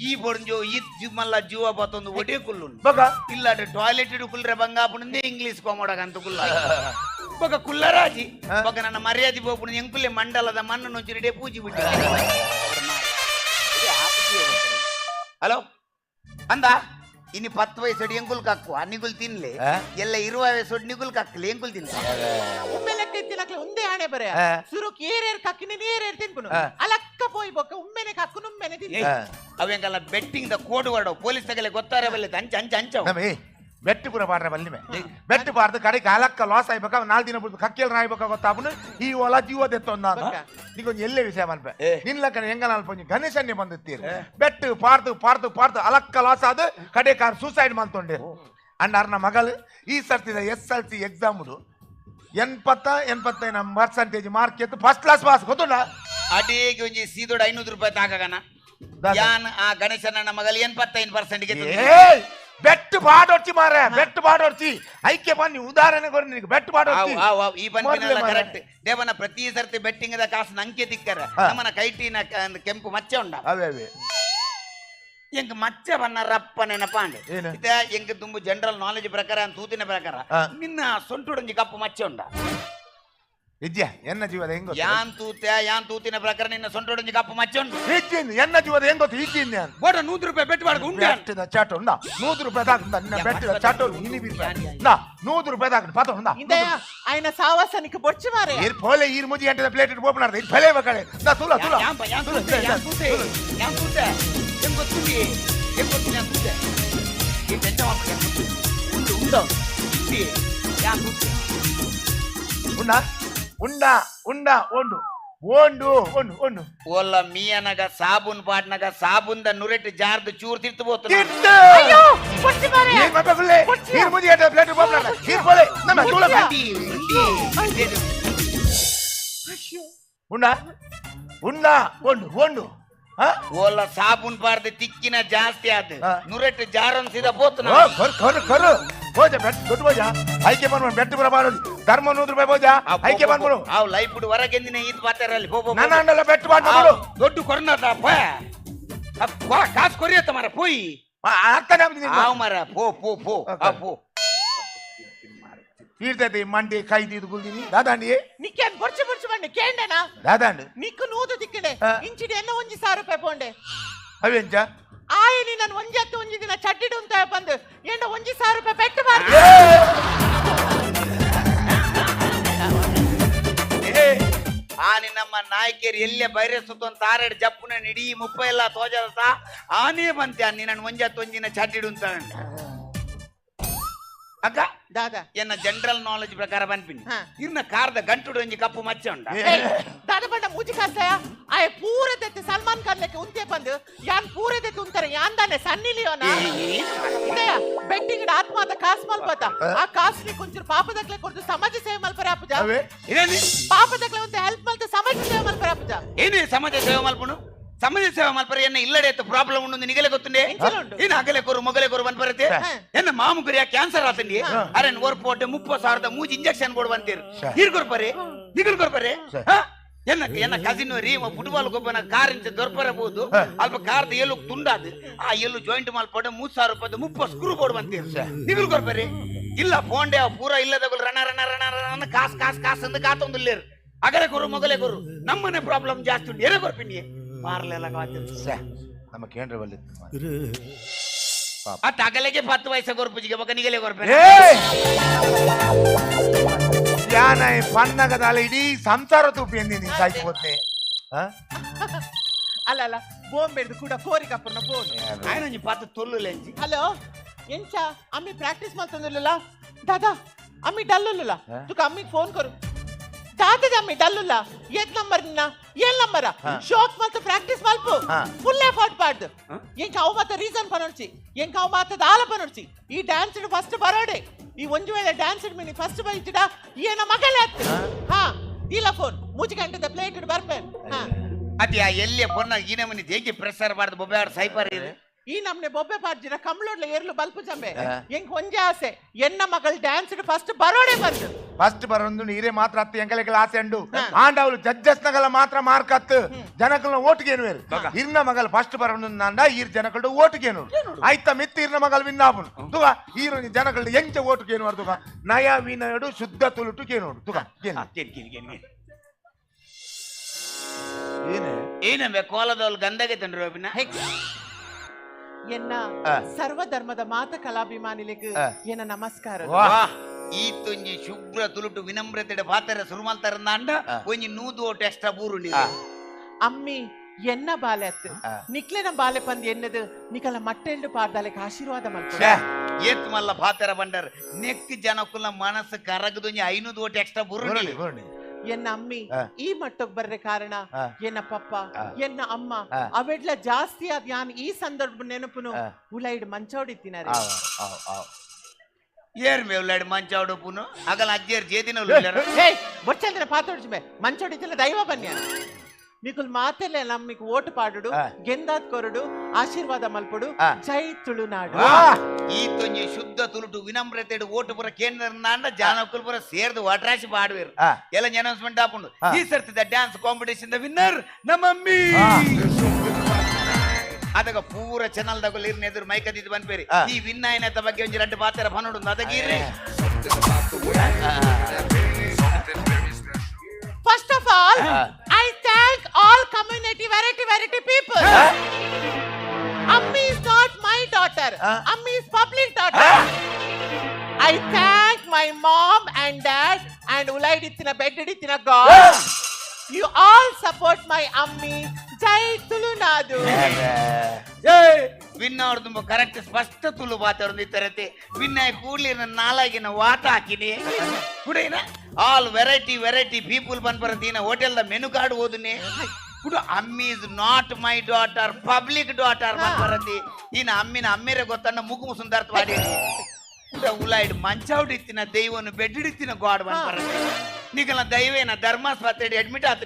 ಈ ಬೊಡ್ಜೋ ಈ ಮಲ್ಲ ಜೀವ ಬತ್ತೊಂದು ಒಡೆ ಕುಲ್ಲು ಬಗ ಇಲ್ಲಾಟ ಟಾಯ್ಲೆಟ್ ಕುಲ್ರೆ ಬಂಗಾಪುಣಂದೇ ಇಂಗ್ಲಿಷ್ ಕೋಮೋಡಗ ಅಂತ ಕುಲ್ಲ ಬಗ ಕುಲ್ಲರಾಜಿ ಬಗ ನನ್ನ ಮರ್ಯಾದೆ ಬೋಪುಣ ಎಂಕುಲೆ ಮಂಡಲದ ಮಣ್ಣು ನೊಂಚಿರಿಡೆ ಪೂಜಿ ಬಿಟ್ಟು. ಹಲೋ ಅಂದ ಇನ್ನು 10 ವಯಸ್ಸು ಎಂಕುಲ್ ಕಕ್ಕುವ ನಿಗುಲ್ ತಿನ್ಲಿ ಎಲ್ಲ 20 ವಯಸ್ಸು ನಿಗುಲ್ ಕಕ್ಕಲಿ ಎಂಕುಲ್ ತಿನ್ಲಿ ಉಮ್ಮೆ ಲೆಕ್ಕ ಇತ್ತಿನಕ್ಲೆ ಒಂದೇ ಆಣೆ ಬರೆ ಸುರುಕ್ ಏರೇರ್ ಕಕ್ಕಿನ ಏರೇರ್ ತಿನ್ಪುನು ಅಲಕ್ಕ ಪೋಯ್ ಬೊಕ್ಕ ಉಮ್ಮೆನೆ ಕಕ್ಕುನು ಉಮ್ಮೆನೆ ತಿನ್ನಿ. ಅವೆಂಕಲ್ಲ betting the code word police ತಗಲೆ ಗೊತ್ತಾರೆ ಬಲ್ಲೆ ಅಂಚ ಅಂಚ ಅಂಚ ಬೆಟ್ಟು ಪೂರ ಪಾಡ್ರೆ ಬಲ್ಲಿಮೆ ಬೆಟ್ಟು ಪಾಡ್ದು ಕಡೆಗೆ ಅಲಕ್ಕ ಲಾಸ್ ಆಯ್ಬೇಕ 4 ದಿನ ಬಿಡ್ದು ಕಕ್ಕೆಲ್ ರಾಯ್ಬೇಕ ಗೊತ್ತಾಪುನು ಈ ಒಲ ಜೀವ ದೆತ್ತೊಂದ ನಿಗೊಂದು ಎಲ್ಲೇ ವಿಷಯ ಮನ್ಪೆ ನಿನ್ಲಕ್ಕನ ಹೆಂಗನ ಅಲ್ಪ ಗಣೇಶನ್ನೇ ಬಂದಿತ್ತೀರಿ ಬೆಟ್ಟು ಪಾಡ್ದು ಪಾಡ್ದು ಪಾಡ್ದು ಅಲಕ್ಕ ಲಾಸ್ ಆದ ಕಡೆ ಕಾರ್ ಸೂಸೈಡ್ ಮಾಡ್ತೊಂಡೆ. ಅಂಡ್ ಅರ್ನ ಮಗಳು ಈ ಸರ್ತಿದ SLC exam 80-85% mark ಎತ್ತು ಫಸ್ಟ್ ಕ್ಲಾಸ್ ಪಾಸ್ ಗೊತ್ತುಂಡ. ಅಡೇಗೆ ಒಂಜಿ ಸೀದೋಡ 500 ರೂಪಾಯಿ ತಾಕಗನ ಯಾನ್ ಆ ಗಣೇಶನ ಮಗಲ್ 85% ಬೆಟ್ಟು ಪಾಡೊರ್ಚಿ ಮಾರೆ ಬೆಟ್ಟು ಪಾಡೊರ್ಚಿ ಐಕ್ಯ ಬನ್ನಿ ಉದಾಹರಣೆ ಕೊರಿ ನಿನಗೆ ಬೆಟ್ಟು ಪಾಡೊರ್ಚಿ ಈ ಬನ್ನಿನಲ್ಲ ಕರೆಕ್ಟ್ ದೇವನ ಪ್ರತಿ ಸರ್ತಿ ಬೆಟ್ಟಿಂಗ್ the ಕಾಸು ನಂಗೆ ದಿಕ್ಕರ ನಮ್ಮನ ಕೈಟಿನ ಕೆಂಪು ಮಚ್ಚೆ ಉಂಡ ಅವೇ ಅವೇ ಎಂಕ್ ಮಚ್ಚೆ ಬನ್ನ ರಪ್ಪ ನೆನಪಾಂಡೆ ಇತ್ತೆ ಎಂಕ್ ತುಂಬು ಜನರಲ್ ನಾಲೆಜ್ ಪ್ರಕಾರ ತೂತಿನ ಪ್ರಕಾರ ನಿನ್ನ ಸೊಂಟುಡೊಂಜಿ ಕಪ್ಪು ಮಚ್ಚೆ ಉಂಡ ವಿದ್ಯಾ ಎನ್ನ ಜೀವದ ಹೆಂಗ ಯಾನ್ ತೂತೆ ಯಾನ್ ತೂತಿನ ಪ್ರಕಾರ ನಿನ್ನ ಸೊಂಟೊಡೊಂಜಿ ಕಪ್ಪು ಮಚ್ಚೆ ಉಂಟು ಎನ್ನ ಜೀವದ ಹೆಂಗ್ ಗೊತ್ತು ಇದ್ದೀನಿ ಬೋಡ 100 ರೂಪಾಯಿ ಬೆಟ್ಟು ಮಾಡ್ಕೊ ಉಂಟು ಬೆಟ್ಟದ ಚಾಟ ಉಂಡ 100 ರೂಪಾಯಿ ದಾಕ ನಿನ್ನ ಬೆಟ್ಟದ ಚಾಟ ಇನಿ ಬೀರ್ ನಾ 100 ರೂಪಾಯಿ ದಾಕ ಪಾತ ಉಂಡ ಇಂದಯ ಆಯ್ನ ಸಾವಾಸನಿಗೆ ಬೊಚ್ಚು ಮಾರೆ ಏರ್ ಪೋಲೆ ಈರ್ ಮುಜಿ ಗಂಟೆದ ಪ್ಲೇಟ್ ಇಟ್ಟು ಬೋಪನಾರ್ದ ಇದು ಫಲೆ ಬಕಳೆ ನಾ ತುಲ ತುಲ ಯಾನ್ ಯಾನ್ ತೂತೆ ಯಾನ್ ತೂತೆ ಯಾನ್ ತೂತೆ ಹೆಂಗ್ ಗೊತ್ತುಂಡಿ ಹೆಂಗ್ ಗೊತ್ತು ಯಾನ್ ತೂತೆ ಈ ಟೆನ್ಷನ್ ಮಾಡ್ಬಿಡಿ ಉಂಡು ಉಂಡು ಯಾನ್ ತೂತೆ ಉಂಡ ಉಂಡ ಉಂಡ ಓಂಡು ಓಂಡು ಓಂಡು ಓಂಡು ಓಲ್ಲ ಮೀಯನಗ ಸಾಬೂನ್ ಪಾಟ್ನಗ ಸಾಬೂನ್ the ನುರೆಟ್ ಜಾರ್ದು ಚೂರ್ ತಿರ್ತು ಬೋತು ಅಯ್ಯೋ ಪೊಚ್ಚಿ ಮಾರೆ ಏ ಮಬ್ಬ ಫುಲ್ಲೆ ನೀರ್ ಮುಜಿ ಗಂಟೆ ಪ್ಲೇಟ್ ಬೋಪನಾರ್ದ ನೀರ್ ಪೋಲೆ ನಮ್ಮ ತುಲ ಉಂಡ ಉಂಡ ಓಂಡು ಓಂಡು ಓಲ್ಲ ಸಾಬೂನ್ ಪಾರ್ದು ತಿಕ್ಕಿನ ಜಾಸ್ತಿ ಆದ ನುರೆಟ್ ಜಾರನ್ ಸೀದಾ ಬೋತು ಕರ್ ಕರ್ ಕರ್ ಬೋಜ ಬೆಟ್ ದೊಡ್ಡ ಬೋಜ ಐಕೆ ಬಂದ್ಬಿಡು ಬೆಟ್ಟು ಬರ ಬಾರೋದು ಧರ್ಮ 100 ರೂಪಾಯಿ ಬೋಜ ಐಕೆ ಬಂದ್ಬಿಡು ಅವ್ ಲೈಫ್ ಹೊರಗೆಂದಿನ ಈತ್ ಪಾತಾರಲ್ಲಿ ಬೋ ನನ್ನ ಅಂಡಲ್ಲ ಬೆಟ್ಟು ಮಾಡ್ಬಿಡು ದೊಡ್ಡ ಕೊರ್ನದ ಪೋ ಕಾಸು ಕೊರಿಯತ್ತ ಮಾರ ಪೋಯಿ ಆಗ್ತಾನೆ ಆವ್ ಮಾರ ಪೋ ಪೋ ಪೋ ಆ ಪೋ ತೀರ್ತೈತೆ ಮಂಡಿ ಕೈ ತೀದು ಗುಲ್ದಿನಿ ದಾದಾಂಡಿ ನಿಕ್ಕೇನ್ ಬೊರ್ಚು ಬೊರ್ಚು ಬಂಡೆ ಕೇಂಡನಾ ದಾದಾಂಡಿ ನಿಕ್ಕು ನೂದು ದಿಕ್ಕಡೆ ಇಂಚಿಡಿ ಎನ್ನ 1,000 ರೂಪಾಯಿ ಪೋಂಡೆ ಅವೆಂಚ ಆಯನಿ ನಾನು ಒಂಜಿ ಹತ್ತು ಒಂಜಿ ದಿನ ಚಡ್ಡಿಡು ಅಂತ ಬಂದು ಎಂಡ 1,000 ರೂಪಾಯಿ ಪೆಟ್ಟು ಮಾರ್ದು ಆನಿ ನಮ್ಮ ನಾಯಕಿಯರು ಎಲ್ಲೇ ಬೈರೆ ಸುತ್ತ ತಾರೆಡ್ ಜಪ್ಪುನ ಇಡೀ ಮುಪ್ಪ ಎಲ್ಲ ತೋಜದ ಆನೇ ಬಂತೆ ನಿನ್ನ ಒಂಜಿ ಹತ್ತು ಒಂಜಿನ ಚಡ್ಡಿಡು ಅಂತ ಅಕ್ಕ ದಾದಾ ಎನ್ನ ಜನರಲ್ ನಾಲೆಜ್ ಪ್ರಕಾರ ಬನ್ಪಿನಿ ಇರ್ನ ಕಾರ್ದ ಗಂಟುಡು ಒಂಜಿ ಕಪ್ಪು ಮಚ್ಚೆ ಉಂಡ ದಾದ ಬಂಡ ಮೂಜಿ ಕಾಸಾಯ ಆಯ ಪೂರ ದೆತ್ತೆ ಸಲ್ಮಾನ್ ಖಾನ್ ಲೆಕ್ಕ ಉಂತೆ ಬಂದು ಯಾನ್ ಪೂರ ದೆತ್ತೆ ಉಂತಾರೆ ಯಾನ್ ದಾನೆ ಸನ್ನಿ ಲಿಯೋನ ಇದೆಯ ಬೆಟ್ಟಿಂಗ್ ಆತ್ಮಾದ ಕಾಸ್ ಮಲ್ಪತ ಆ ಕಾಸ್ ನಿ ಕೊಂಚೂರು ಪಾಪದಕ್ಲೆ ಕೊಡ್ದು ಸಮಾಜ ಸೇವೆ ಮಲ್ಪರೆ ಆಪುಜ ಪಾಪದಕ್ಲೆ ಉಂತೆ ಹೆಲ್ಪ್ ಮಲ್ತ ಸಮಾಜ ಸೇವೆ ಮಲ್ಪರೆ ಆಪುಜ ಏನೇ ಸಮಾಜ ಸೇವೆ ಮಲ್ಪುನು ಸಮಾಜ ಸೇವೆ ಮಲ್ಪರೆ ಎನ್ನ ಇಲ್ಲಡೆ ಪ್ರಾಬ್ಲಮ್ ಉಂಡು ನಿಗಲೆ ಗೊತ್ತುಂಡೆ ಏನ್ ಅಗಲೆ ಕೊರು ಮೊಗಲೆ ಕೊರು ಬಂದ್ ಎನ್ನ ಮಾಮು ಕುರಿಯ ಕ್ಯಾನ್ಸರ್ ಆತಂಡಿ ಅರೆ ಓರ್ ಪೋಟೆ 30,000 ಮೂಜಿ ಇಂಜೆಕ್ಷನ್ ಕೊಡು ಬಂತೀರ್ ನೀರ್ ಕೊರ್ಪರೆ ನಿಗಲ್ ಕೊರ್ಪರೆ ಎನ್ನ ಎನ್ನ ಕಸಿನ್ ರೀ ಫುಟ್ಬಾಲ್ ಗೊಬ್ಬನ ಕಾರ್ ಇಂಚ ದೊರ್ಪರಬಹುದು ಅಲ್ಪ ಕಾರ್ದ ಎಲ್ಲು ತುಂಡಾದು ಆ ಎಲ್ಲು ಜಾಯಿಂಟ್ ಮಲ್ಪೋಟೆ 3,000 ರೂಪಾಯಿ 30 ಸ್ಕ್ರೂ ಬೋರ್ಡ್ ಬಂತೀರ್ ನಿಗಲ್ ಕೊರ್ಪರೆ ಇಲ್ಲ ಫೋಂಡೆ ಪೂರ ಇಲ್ಲದಗಳು ರಣ ರಣ ರಣ ರಣ ಕಾಸ್ ಕಾಸ್ ಕಾಸ್ ಅಂದ್ ಕಾತೊಂದುಲ್ಲೇರು ಅಗಲೆ ಕೊರು ಮೊಗಲೆ ಕೊರು ನಮ್ಮನೆ ಪ್ರಾಬ್ಲಮ್ ಜಾಸ್ತಿ ಉಂಟು ಏನೇ ಕೊರ್ಪಿನಿ ಮಾರ್ಲೆಲ್ಲ ನಮ್ಮ ಕೇಂದ್ರ ಅತ್ತ ಅಗಲೆಗೆ 10 ವಯಸ್ಸ ಕೊರ್ಪುಜಿಗೆ ಬೊಕ ನಿಗಲೆ ಕೊರ್ಪೆ ಯಾನ ಪನ್ನಗದಾಲ ಇಡೀ ಸಂಸಾರ ತೂಪಿ ಎಂದಿನಿ ಸಾಯ್ತು ಅಲ್ಲ ಅಲ್ಲ ಬಾಂಬೆದು ಕೂಡ ಕೋರಿ ಕಪ್ಪರ್ನ ಫೋನ್ ಆಯ್ನ ಪಾತ ತೊಲ್ಲು ಹಲೋ ಎಂಚ ಅಮ್ಮಿ ಪ್ರಾಕ್ಟೀಸ್ ಮಾಡ್ತಂದಿಲ್ಲ ದಾದಾ ಅಮ್ಮಿ ಡಲ್ಲುಲ್ಲ ತುಕ ಅಮ್ಮಿಗೆ ಫೋನ್ ಕೊರು ದಾದದ ಅಮ್ಮಿ ಡಲ್ಲುಲ್ಲ ಏತ್ ನಂಬರ್ ನಿನ್ನ ಏನ್ ನಂಬರ ಶೋಕ್ ಮಲ್ತ ಪ್ರಾಕ್ಟೀಸ್ ಮಲ್ಪು ಫುಲ್ ಎಫರ್ಟ್ ಪಾಡ್ದು ಎಂಕ ಅವು ಮಾತ ರೀಸನ್ ಪನೊಡ್ಚಿ ಎಂಕ ಅವು ಮಾತ ದಾಲ ಪನೊಡ್ಚಿ ಈ ಡ್ಯಾನ್ಸ್ ಫಸ್ಟ್ ಬರೋಡೆ ಈ ಒಂಜು ವೇಳೆ ಡ್ಯಾನ್ಸ್ ಮಿನಿ ಫಸ್ಟ್ ಬೈತಿಡ ಏನ ಮಗಲೇ ಆತ್ ಹಾ ಇಲ್ಲ ಫೋನ್ ಮೂಜಿ ಗಂಟೆದ ಪ್ಲೇಟ್ ಬರ್ಪೇನ್ ಹಾ ಅತಿ ಆ ಎಲ್ಲಿಯ ಫೋನ್ ಈ ನಮನಿ ದೇಗಿ ಪ್ರೆಷರ್ ಬಾರ್ದು ಬೊಬ್ಬೆ ಸೈಪರ್ ಇದೆ ಈ ನಮ್ನೆ ಬೊಬ್ಬೆ ಪಾಡ್ಜಿನ ಕಮ್ಳೋಡ್ಲ ಏರ್ಲು ಬಲ್ಪು ಜಂಬೆ ಎಂಕ್ ಒಂಜೆ ಆಸೆ ಎನ್ನ ಮಗಳು ಡ್ಯಾನ್ಸ್ ಫಸ್ಟ್ ಬರೋಡೆ ಬಂದು ಫಸ್ಟ್ ಬರೋದು ನೀರೇ ಮಾತ್ರ ಅತ್ತು ಎಂಕಲೆಗಳ ಆಸೆ ಉಂಡು ಆಂಡ ಅವಳು ಜಡ್ಜಸ್ ನಗಲ ಮಾತ್ರ ಮಾರ್ಕ್ ಅತ್ತು ಜನಕಲ್ನ ಓಟಿಗೆ ಏನು ಇರ್ನ ಮಗಲ್ ಫಸ್ಟ್ ಬರೋದು ನಾಂಡ ಈರ್ ಜನಕಲ್ಡು ಓಟಿಗೆ ಏನು ಆಯ್ತಾ ಮಿತ್ತು ಇರ್ನ ಮಗಲ್ ವಿನ್ ಆಪುನು ತುಗ ಈರು ಜನಕಲ್ಡು ಎಂಚ ಓಟಿಗೆ ಏನು ತುಗ ನಯ ವಿನಯಡು ಶುದ್ಧ ತುಳುಟು ಕೇನೋಡು ತುಗ ಏನಂಬೆ ಕೋಲದವಳು ಗಂಧಗೆ ತಂಡ್ರು ಅಭಿನ ಎನ್ನ ಸರ್ವಧರ್ಮದ ಮಾತ ಕಲಾಭಿಮಾನಿಲಿಗೆ ಎನ್ನ ನಮಸ್ಕಾರ. ಈ ತೊಂಜಿ ಶುಭ್ರ ತುಳುಟು ವಿನಮ್ರತೆ ಪಾತ್ರ ಸುರುಮಲ್ತಾರಂದ ಒಂಜಿ 100 ಓಟು ಎಕ್ಸ್ಟ್ರಾ ಬೂರು. ಅಮ್ಮಿ ಎನ್ನ ಬಾಲೆ ಅತ್ತು ನಿಕ್ಲೆನ ಬಾಲೆ ಪಂದ್ ಎನ್ನದು ನಿಕಲ ಮಟ್ಟೆಲ್ಡು ಪಾರ್ದಾಲೆಗೆ ಆಶೀರ್ವಾದ ಮಲ್ಪೆ. ಏತ್ ಮಲ್ಲ ಪಾತರ ಬಂಡರ್ ನೆಕ್ ಜನಕುಲ ಮನಸ್ಸು ಕರಗದೊಂಜಿ 500 ಓಟು ಎಕ್ಸ್ಟ್ರಾ ಬೂರು. ಎನ್ನ ಅಮ್ಮಿ ಈ ಮಟ್ಟಕ್ಕೆ ಬರ್ರೆ ಕಾರಣ ಎನ್ನ ಪಪ್ಪ ಎನ್ನ ಅಮ್ಮ ಅವೆಡ್ಲ ಜಾಸ್ತಿ ಅದ್ ಯಾನ್ ಈ ಸಂದರ್ಭ ನೆನಪುನು ಉಲೈಡ್ ಮಂಚೌಡಿತ್ತಿನಾರೆ. ಏರ್ ಮೇ ಉಲೈಡ್ ಮಂಚೌಡು ಪುನು ಅಗಲ ಅಜ್ಜೇರ್ ಜೇದಿನ ಬೊಚ್ಚಂದ್ರೆ ಪಾತೋಡ್ಜುಮೆ ಮಂಚೌಡಿತ್ತಿನ ದೈವ ಬನ್ಯ ನಿಕುಲ್ ಮಾತೆಲ್ಲ ನಮ್ಮಿಗೆ ಓಟು ಪಾಡುಡು ಗೆಂದಾದ್ ಕೊರಡು ಆಶೀರ್ವಾದ ಮಲ್ಪಡು. ಜೈ ತುಳುನಾಡು. ಈ ತೊಂಜಿ ಶುದ್ಧ ತುಳುಟು ವಿನಮ್ರತೆ ಓಟು ಪುರ ಕೇಂದ್ರ ಜಾನಕುಲ್ ಪುರ ಸೇರ್ದು ವಾಟ್ರಾಶಿ ಪಾಡುವೇರು ಎಲ್ಲ ಅನೌನ್ಸ್ಮೆಂಟ್ ಆಪುಂಡು. ಈ ಸರ್ತಿದ ಡ್ಯಾನ್ಸ್ ಕಾಂಪಿಟೇಷನ್ the winner ನಮ್ಮಮ್ಮಿ. ಅದಗ ಪೂರ ಚಾನಲ್ ದಗುಲ್ ಇರ್ನ ಎದುರು ಮೈಕ್ ಅದಿದ್ದು ಬನ್ಪೇರಿ ಈ ವಿನ್ ಆಯ್ನತ ಬಗ್ಗೆ ಒಂಜಿ 2 ಪಾತ್ರ ಪನೋಡು ಅದಗೀರಿ. First of all, I thank all community variety people. Ammi is not my daughter. Ammi is public daughter. I thank my mom and dad and Ulaidittina Beddidittina God. You all support my Ammi. Jai Tulunadu. Win ಅವ್ರು ತುಂಬ ಕರೆಕ್ಟ್ ಸ್ಪಷ್ಟ ತುಳು ಮಾತಾಡೋದು ಈ ತರತೆ ವಿನ್ ಆಗಿ ಕೂಡ್ಲಿ ನಾಲಾಗಿನ ವಾಟ ಹಾಕಿನಿ ಕುಡೇನ ಆಲ್ ವೆರೈಟಿ ವೆರೈಟಿ ಪೀಪಲ್ ಬಂದ್ಬರತೀನ ಹೋಟೆಲ್ the menu card ಓದುನಿ ಕುಡು Ammi is not my daughter public daughter ಬಂದ್ಬರತಿ ಈನ ಅಮ್ಮಿನ ಅಮ್ಮಿರೆ ಗೊತ್ತನ್ನ ಮುಗು ಸುಂದರ್ತ ಮಾಡಿ ಕುಡ ಉಲಾಯ್ಡ್ ಮಂಚಾವಡಿತ್ತಿನ ದೈವನು ಬೆಡ್ಡಿಡಿತ್ತಿನ ಗಾಡ್ ಬಂದ್ಬರತಿ ನಿಗಲ ದೈವೇನ ಧರ್ಮಾಸ್ಪತ್ರೆ ಅಡ್ಮಿಟ್ ಆತ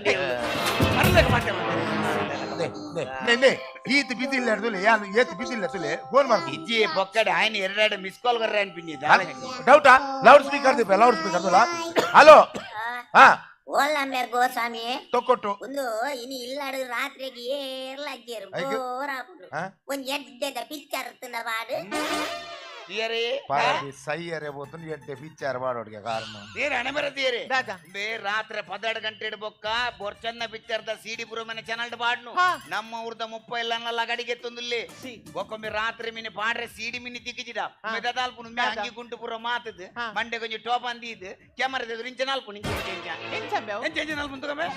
ಬರ್ಲಕ್ಕೆ ಮಾತೆ ಈತ ಬಿಸಿಲ್ಲ ತುಲೆ ಯಾನು ಏತ್ ಬಿಸಿಲ್ಲ ತುಲೆ ಫೋನ್ ಮಾಡು ಇಜ್ಜಿ ಬೊಕ್ಕಡೆ ఆయన ಎರಡೆರಡು ಮಿಸ್ ಕಾಲ್ ಬರ್ರೆ ಅನ್ಪಿಂಜಿದ್ದ ಡೌಟಾ ಲೌಡ್ ಸ್ಪೀಕರ್ ದಿಪ್ಪ ಲೌಡ್ ಸ್ಪೀಕರ್ ತುಲ ಹಲೋ ಹಾ ಓಲ್ಲ ಮೇರ್ ಗೋಸ್ವಾಮಿ ತೊಕ್ಕೊಟ್ಟು ಒಂದು ಇನಿ ಇಲ್ಲಾಡು ರಾತ್ರಿಗೆ ಏರ್ಲ ಅಜ್ಜೇರು ಬೋರ್ ಆಪುಂಡು ಒಂಜಿ ಎಡ್ಡೆದ ಪಿಕ್ಚರ್ ತಿನ್ನ ಬಾಡು ಸೈಯರೆ ಬೋತುನು ಎಡ್ಡೆ ಪಿಕ್ಚರ್ ಬಾಡೋಡಿಗೆ ಕಾರಣ ತೀರ ಹಣೆ ತೀರಿ ಬೇ ರಾತ್ರಿ 12 ಗಂಟೆ ಬೊಕ್ಕ ಬೊರ್ಚನ್ನ ಪಿಕ್ಚರ್ the CD ಪುರ ಮನೆ ಚಾನಲ್ ಬಾಡ್ನು ನಮ್ಮ ಊರ್ದ 30 ಇಲ್ಲ ಅಡಿಗೆ ತೊಂದುಲ್ಲಿ ಒಕ್ಕೊಮ್ಮೆ ರಾತ್ರಿ ಮಿನಿ ಪಾಡ್ರೆ ಸಿಡಿ ಮಿನಿ ತಿಕ್ಕಿಜಿಡ ಮೆದದಾಲ್ಪುನು ಮೆ ಅಂಗಿ ಗುಂಟು ಪುರ ಮಾತದು ಮಂಡೆ ಕೊಂಚ ಟೋಪ್ ಅಂದಿದ್ದು ಕ್ಯಾಮರಾ ತೆಗೆದು ಇಂಚ ನಾಲ್ಪು ಇಂಚ ಇಂಚ ಇಂಚ ಇಂಚ ನಾಲ್ಪು ತಗೊಮ್ಮೆ.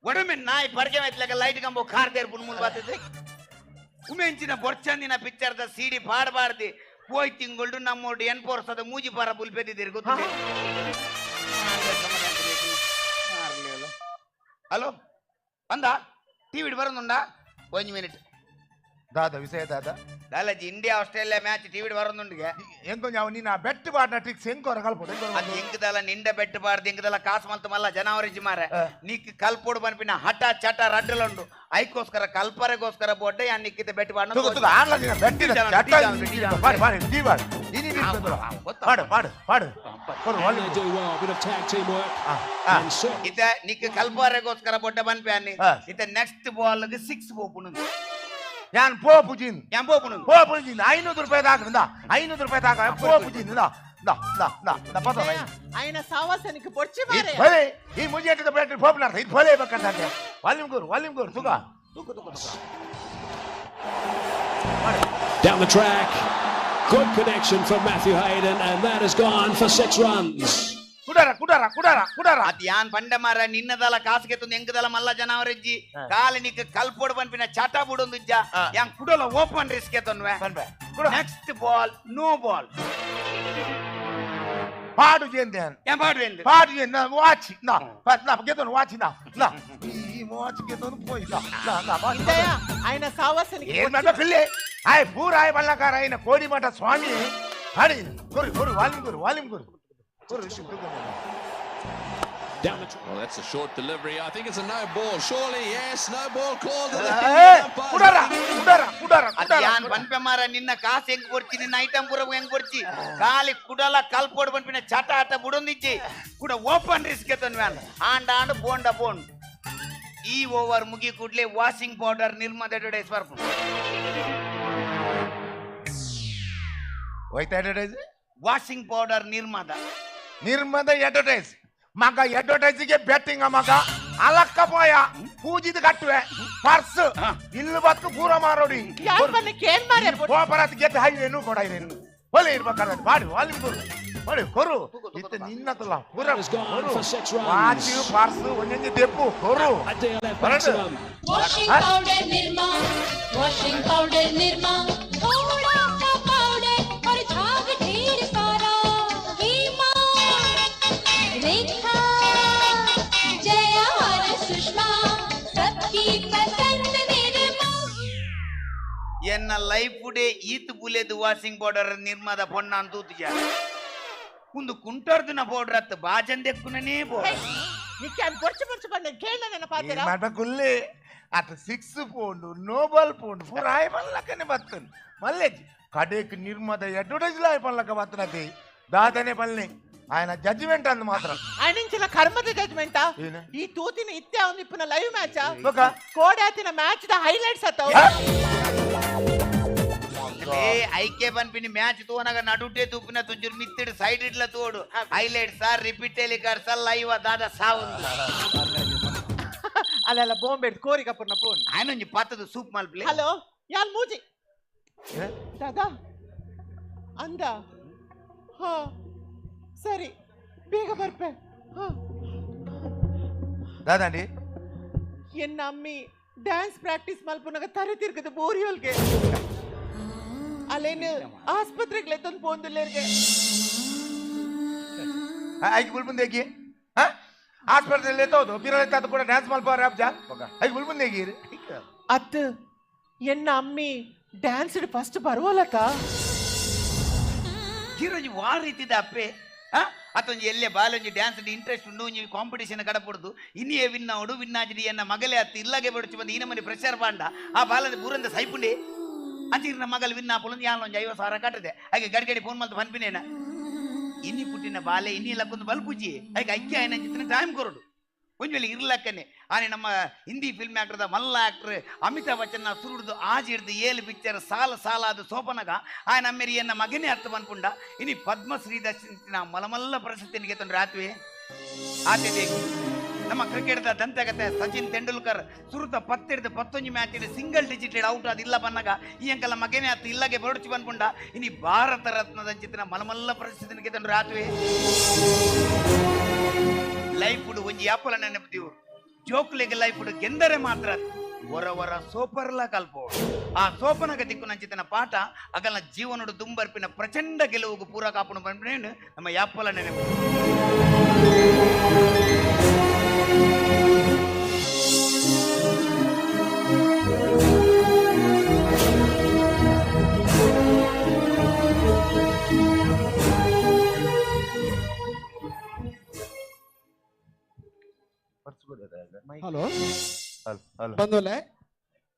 ಒಡಮೆ ನಾಯಿ ಪರಿಚಯ ಆಯ್ತಲಕ ಲೈಟ್ ಕಂಬ ಕಾರ್ ತೇರ್ ಪುನ್ ಮುಂದೆ ಬಾತದೆ ಉಮೆಂಚಿನ ಬೊರ್ಚಂದಿನ ಪಿಕ್ಚರ್ದ ಸಿಡಿ ಪಾಡಬಾರ್ದು ಪೋಯ್ ತಿಂಗಳು ನಮ್ಮೋಡು ಎನ್ಪೋರ್ಸದ ಮೂಜಿ ಪಾರ ಬುಲ್ಪೆದಿದ್ದೀರಿ ಗೊತ್ತಿದೆ. ಹಲೋ ಅಂದ ಟಿವಿ ಬರೋದುಂಡಾ ಒಂದು ಮಿನಿಟ್ ದಾದ ವಿಷಯ ದಾದ ದಾಲಾಜಿ ಇಂಡಿಯಾ ಆಸ್ಟ್ರೇಲಿಯಾ ಮ್ಯಾಚ್ ಟಿವಿ ಬರೋದುಂಡಿಗೆ ಎಂಕೊ ನಾವು ನಿನ್ನ ಬೆಟ್ ಬಾಡ್ನ ಟ್ರಿಕ್ಸ್ ಎಂಕೋರ ಕಲ್ಪೋಡು ಅದು ಎಂಕದಲ್ಲ ನಿಂಡ ಬೆಟ್ ಬಾರ್ದು ಎಂಕದಲ್ಲ ಕಾಸು ಮಲ್ತ ಮಲ್ಲ ಜನವರಿಜಿ ಮಾರೆ ನೀಕ್ ಕಲ್ಪೋಡು ಬನ್ಪಿನ ಹಠ ಚಟ ರಡ್ಡಲುಂಡು ಐಕೋಸ್ಕರ ಕಲ್ಪರೆಗೋಸ್ಕರ ಬೋಡ್ಡ ಯಾ ನಿಕ್ಕಿತ ಬೆಟ್ ಬಾಡ್ನ ಆನ್ಲ ನಿನ್ನ ಬೆಟ್ಟಿನ ಚಟ ಬಾಡ್ ಬಾಡ್ ಟೀ ಬಾಡ್ ಇನಿ ಪಾಡು ಪಾಡು ಪಾಡು ಇತ ನಿಕ್ ಕಲ್ಪರೆಗೋಸ್ಕರ ಬೊಡ್ಡ ಬನ್ಪಿ ಅನ್ನಿ ಇತ ನೆಕ್ಸ್ಟ್ ಬಾಲ್ ಗೆ 6 ಪೋಪುನು ಯಾನ್ ಪೋಪುಜಿನ್ ಯಾನ್ ಪೋಪುನು ಪೋಪುಜಿನ್ 500 ರೂಪಾಯಿ ದಾಕ 500 ರೂಪಾಯಿ ದಾಕ ಪೋಪುಜಿನ್ ದಾ ದಾ ದಾ ದಾ ದಾ ಪತ ఆయన ಸಾವಾಸನಿಗೆ ಬೊಚ್ಚಿ ಮಾರೆ ಭಲೆ ಈ ಮುಂಜಾಟದ ಬ್ಯಾಟರಿ ಪೋಪುನಾರ್ ಇದು ಭಲೆ ಬೇಕಂತ ವಾಲ್ಯೂಮ್ ಗುರು ವಾಲ್ಯೂಮ್ ಗುರು ತುಗ ತುಗ ತುಗ ತುಗ. Down the track, good connection from Matthew Hayden, and that has gone for 6 runs. ಕುಡಾರ ಕುಡಾರ ಕುಡಾರ ಕುಡಾರ ಅದು ಯಾನ್ ಪಂಡ ಮಾರ ನಿನ್ನದಲ್ಲ ಕಾಸುಗೆ ತಂದು ಎಂಕದಲ್ಲ ಮಲ್ಲ ಜನವರೆಜ್ಜಿ ಕಾಲನಿಕ್ ಕಲ್ಪೋಡು ಪನ್ಪಿನ ಚಟ ಬುಡೊಂದುಜ್ಜ ಯಾನ್ ಕುಡಲ ಓಪನ್ ರಿಸ್ಕ್ ಎತ್ತೊನ್ವೆ ನೆಕ್ಸ್ಟ್ ಬಾಲ್ ನೋ ಬಾಲ್. ಪಾಡು ಜೇಂದೆ ಪಾಡು ಪಾಡು ಜೇಂದ ವಾಚ್ ನಾ ನಾ ಗೆದ್ದನು ವಾಚ್ ನಾ ನಾ ಈ ವಾಚ್ ಗೆದ್ದನು ಪೋಯಿ ನಾ ನಾ ಇಂದಯ ಆಯ್ನ ಸಾವಸನಿಗೆ ಏನ್ ಮಾಡ್ಬೇಕಿಲ್ಲ ಆಯ್ ಪೂರ ಆಯ್ ಬಲ್ಲಕಾರ ಆಯ್ನ ಕೋಡಿಮಠ ಸ್ವಾಮಿ ಹರಿ ಗುರು ಗುರು ವಾಲಿಂ ಗುರು ವಾಲಿಂ ಗುರು ಗುರು Down the well, that's a short delivery. I think it's a no ball. Surely, yes, no ball called. ಕುಡರ ಕುಡರ ಕುಡರ ಯಾನ್ ಪನ್ಪೆ ಮಾರ ನಿನ್ನ ಕಾಸು ಹೆಂಗ್ ಕೊಡ್ತಿ ನಿನ್ನ ಐಟಮ್ ಪೂರ ಹೆಂಗ್ ಕೊಡ್ತಿ ಖಾಲಿ ಕುಡಲ ಕಲ್ಪೋಡ್ ಪನ್ಪಿನ ಚಟ ಆಟ ಬುಡೊಂದಿಜ್ಜಿ ಕುಡ ಓಪನ್ ರಿಸ್ಕ್ ಎತ್ತನ್ ವ್ಯಾನ್ ಆಂಡ ಆಂಡ್ ಬೋಂಡ ಬೋಂಡ್ ಈ ಓವರ್ ಮುಗಿ ಕೂಡ್ಲೆ ವಾಷಿಂಗ್ ಪೌಡರ್ ನಿರ್ಮದ ಅಡ್ವರ್ಟೈಸ್ ಬರ್ಪು ಹೋಯ್ತಾ ಅಡ್ವರ್ಟೈಸ್ ವಾಷಿಂಗ್ ಪೌಡರ್ ನಿರ್ಮದ ನಿರ್ಮದ ಅಡ್ವರ್ಟೈಸ್ ಮಗ ಅಡ್ವರ್ಟೈಸ್ಗೆ ಬೆಟ್ಟಿಂಗ್ ಮಗ ಅಲಕ್ಕ ಪೋಯ ಪೂಜಿದ ಕಟ್ಟುವೆ ಪರ್ಸ್ ಇಲ್ಲು ಬತ್ತು ಪೂರ ಮಾರೋಡಿ ಕೋಪರಾತ್ ಗೆದ್ದು ಹೈವೇನು ಕೊಡ ಇದೇನು ಒಲೆ ಇರ್ಬೇಕಾದ್ರೆ ಬಾಡಿ ವಾಲಿ ಕೊರು ಬಾಡಿ ಕೊರು ಇತ್ತ ನಿನ್ನತಲ್ಲ ಪೂರ ಕೊರು ವಾಚ್ ಪರ್ಸ್ ಒಂದೊಂದು ದೆಪ್ಪು ಕೊರು Washing powder Nirma, washing powder Nirma, थोड़ा सा पाउडर और झाग ढेर सारा। हेमा, रेखा, जया और सुषमा, सबकी पसंद निर्मा। ಎನ್ನ ಲೈಫ್ ಡೇ ಈತ್ ಬುಲೆದು ವಾಷಿಂಗ್ ಪೌಡರ್ ನಿರ್ಮದ ಪೊಣ್ಣ ಅಂತ ತೂತುಜ ಒಂದು ಕುಂಟರ್ದಿನ ಪೌಡರ್ ಅತ್ತ ಬಾಜಂದೆಕ್ಕುನೇ ಪೌಡರ್ ನಿಕ್ಕೆ ಅದು ಬೊರ್ಚು ಬೊರ್ಚು ಬಂದ ಕೇಳ ನನ್ನ ಪಾತ್ರ ಮಾಡ್ಬೇಕುಲ್ಲೇ ಅತ ಸಿಕ್ಸ್ ಪೋಂಡು ನೋ ಬಾಲ್ ಪೋಂಡು ಪೂರ ಆಯ್ ಪಲ್ಲಕ್ಕನೆ ಬತ್ತನ್ ಮಲ್ಲೇಜ್ ಕಡೇಕ್ ನಿರ್ಮದ ಅಡ್ವರ್ಟೈಸ್ ಆಯ್ ಪಲ್ಲಕ್ಕ ಬತ್ತನತೆ ದಾದನೆ ಪಲ್ನೆ ఆయన ಜಡ್ಜ್ಮೆಂಟ್ ಅಂದ್ ಮಾತ್ರ ಆಣಿಂಚಿನ ಕರ್ಮದ ಜಡ್ಜ್ಮೆಂಟ್ ಈ ತೂತಿನ ಇತ್ತೆ ಅವನ ಇಪ್ಪನ ಲೈವ್ ಮ್ಯಾಚ್ ಕೋಡಾತಿನ ಮ್ಯಾಚ್ the highlights ಅತ್ತವ ಏ ಐಕೆ ಪನ್ಪಿನಿ ಮ್ಯಾಚ್ ತೋನಗ ನಡುಟೆ ತೂಪಿನ ತುಂಜುರು ಮಿತ್ತಿಡು ಸೈಡ್ ಇಡ್ಲ ತೋಡು highlight sir repeat telecast sir live ದಾದ ಸಾವುಂದು ಅಲ್ಲ ಬಾಂಬೆ ಕೋರಿ ಕಪೂರ್ನ ಫೋನ್ ಆಯನೊಂಜಿ ಪಾತದ ಸೂಪ್ ಮಲ್ಪ್ಲೆ ಹಲೋ ಯಾನ್ ಮೂಜಿ ದಾದಾ ಅಂದ ಹಾ ಸರಿ ಬೇಗ ಬರ್ಪೆ ಹಾ ದಾದಾಂಡಿ ಎನ್ನ ಅಮ್ಮಿ ಡ್ಯಾನ್ಸ್ ಪ್ರಾಕ್ಟೀಸ್ ಮಲ್ಪುನಗ ತರೆ ತಿರ್ಗದ ಬೋರಿಯೋಲ್ಗೆ ಅಲ್ಲೇನು ಆಸ್ಪತ್ರೆಗೆ ಲೆತ್ತೊಂದು ಪೋಂದುಲ್ಲೇರ್ಗೆ ಐಕ್ ಬುಲ್ಬುಂದೇಗಿ ಆಸ್ಪತ್ರೆಯಲ್ಲಿ ಎತ್ತೋದು ಬಿರಲೆತ್ತಾದ ಕೂಡ ಡ್ಯಾನ್ಸ್ ಮಲ್ಪಾರ ಅಬ್ಜ ಐಕ್ ಬುಲ್ಬುಂದೇಗಿ ಅತ್ ಎನ್ನ ಅಮ್ಮಿ ಡ್ಯಾನ್ಸ್ ಫಸ್ಟ್ ಬರುವಲಕ ಗಿರೋಜಿ ವಾ ರೀತಿದ ಅಪ್ಪೆ ಅತ್ತೊಂಜಿ ಎಲ್ಲೆ ಬಾಲೊಂಜಿ ಡ್ಯಾನ್ಸ್ ಇಂಟ್ರೆಸ್ಟ್ ಉಂಡು ಒಂಜಿ ಕಾಂಪಿಟೇಷನ್ ಕಡಪುಡ್ದು ಇನ್ನಿಯೇ ವಿನ್ ಅವಡು ವಿನ್ನಾಜಿಡಿ ಎನ್ನ ಮಗಲೇ ಅತ್ತು ಇಲ್ಲಾಗೆ ಬಡಚು ಬಂದು ಈನ ಮನೆ ಪ್ರೆಷರ್ ಬಾಂಡ ಆ ಬಾಲದ ಬೂರಂದ ಸೈಪುಂಡೆ ಅಂಚಿರ್ನ ಮಗಲ್ ವಿನ್ ಆಪುಲಂದು ಯಾನ್ ಒಂಜಿ 50,000 ಕಟ್ಟದೆ ಹಾಗೆ ಗಡಿ ಗಡಿ ಫೋನ್ ಮಲ್ತು ಪನ್ಪಿನೇನ ಇನ್ನಿ ಪುಟ್ಟಿನ ಬಾಲೆ ಇನ್ನಿ ಲಕ್ಕೊಂದು ಬಲ್ಪುಜಿ ಹಾಗೆ ಐಕ್ಯ ಆಯ್ನ ಟೈಮ್ ಕೊರಡು ಒಂಜಿ ವೇಳೆ ಇರ್ಲಕ್ಕನೆ ಆನೆ ನಮ್ಮ ಹಿಂದಿ ಫಿಲ್ಮ್ ಆಕ್ಟರ್ದ ಮಲ್ಲ ಆಕ್ಟರ್ ಅಮಿತಾಬ್ ಬಚ್ಚನ್ ಸುರುಡ್ದು ಆಜಿ ಹಿಡ್ದು ಏಳು ಪಿಕ್ಚರ್ ಸಾಲ ಸಾಲ ಅದು ಸೋಪನಗ ಆ ನಮ್ಮೆರಿ ಎನ್ನ ಮಗನೇ ಅರ್ಥ ಪನ್ಪುಂಡ ಇನಿ ಪದ್ಮಶ್ರೀ ದರ್ಶನ ಮಲಮಲ್ಲ ಪ್ರಶಸ್ತಿನಿಗೆ ತೊಂದರೆ ಆತ್ವೆ ಆತೆ ನಮ್ಮ ಕ್ರಿಕೆಟ್ದ ದಂತಕತೆ ಸಚಿನ್ ತೆಂಡೂಲ್ಕರ್ ಸುರುತ 10 11 ಮ್ಯಾಚ್ ಸಿಂಗಲ್ ಡಿಜಿಟ್ ಔಟ್ ಅದು ಇಲ್ಲ ಬನ್ನಗ ಈ ಅಂಕಲ ಮಗನೇ ಆತು ಇಲ್ಲಗೆ ಬರಡ್ಚಿ ಬನ್ಪುಂಡ ಇನಿ ಭಾರತ ರತ್ನದ ಚಿತ್ರ ಮಲಮಲ್ಲ ಪ್ರಶಸ್ತಿನಿಗೆ ತೊಂದರೆ ಆತ್ವೆ ಲೈಫ್ ಒಂಜಿ ಯಾಪಲ ನೆನಪುತ್ತೀವು ಜೋಕ್ಲೆಗೆ ಲೈಫ್ ಗೆಂದರೆ ಮಾತ್ರ ಹೊರ ಹೊರ ಸೋಪರ್ಲ ಕಲ್ಪೋ ಆ ಸೋಪನಗ ದಿಕ್ಕು ನಂಚಿತನ ಪಾಠ ಅಗಲ ಜೀವನಡು ದುಂಬರ್ಪಿನ ಪ್ರಚಂಡ ಗೆಲುವುಗು ಪೂರ ಕಾಪುಣ ಬಂದ್ರೇನು ನಮ್ಮ ಯಾಪಲ ನೆನಪು ಹಲೋ ಬಂದೋಲೆ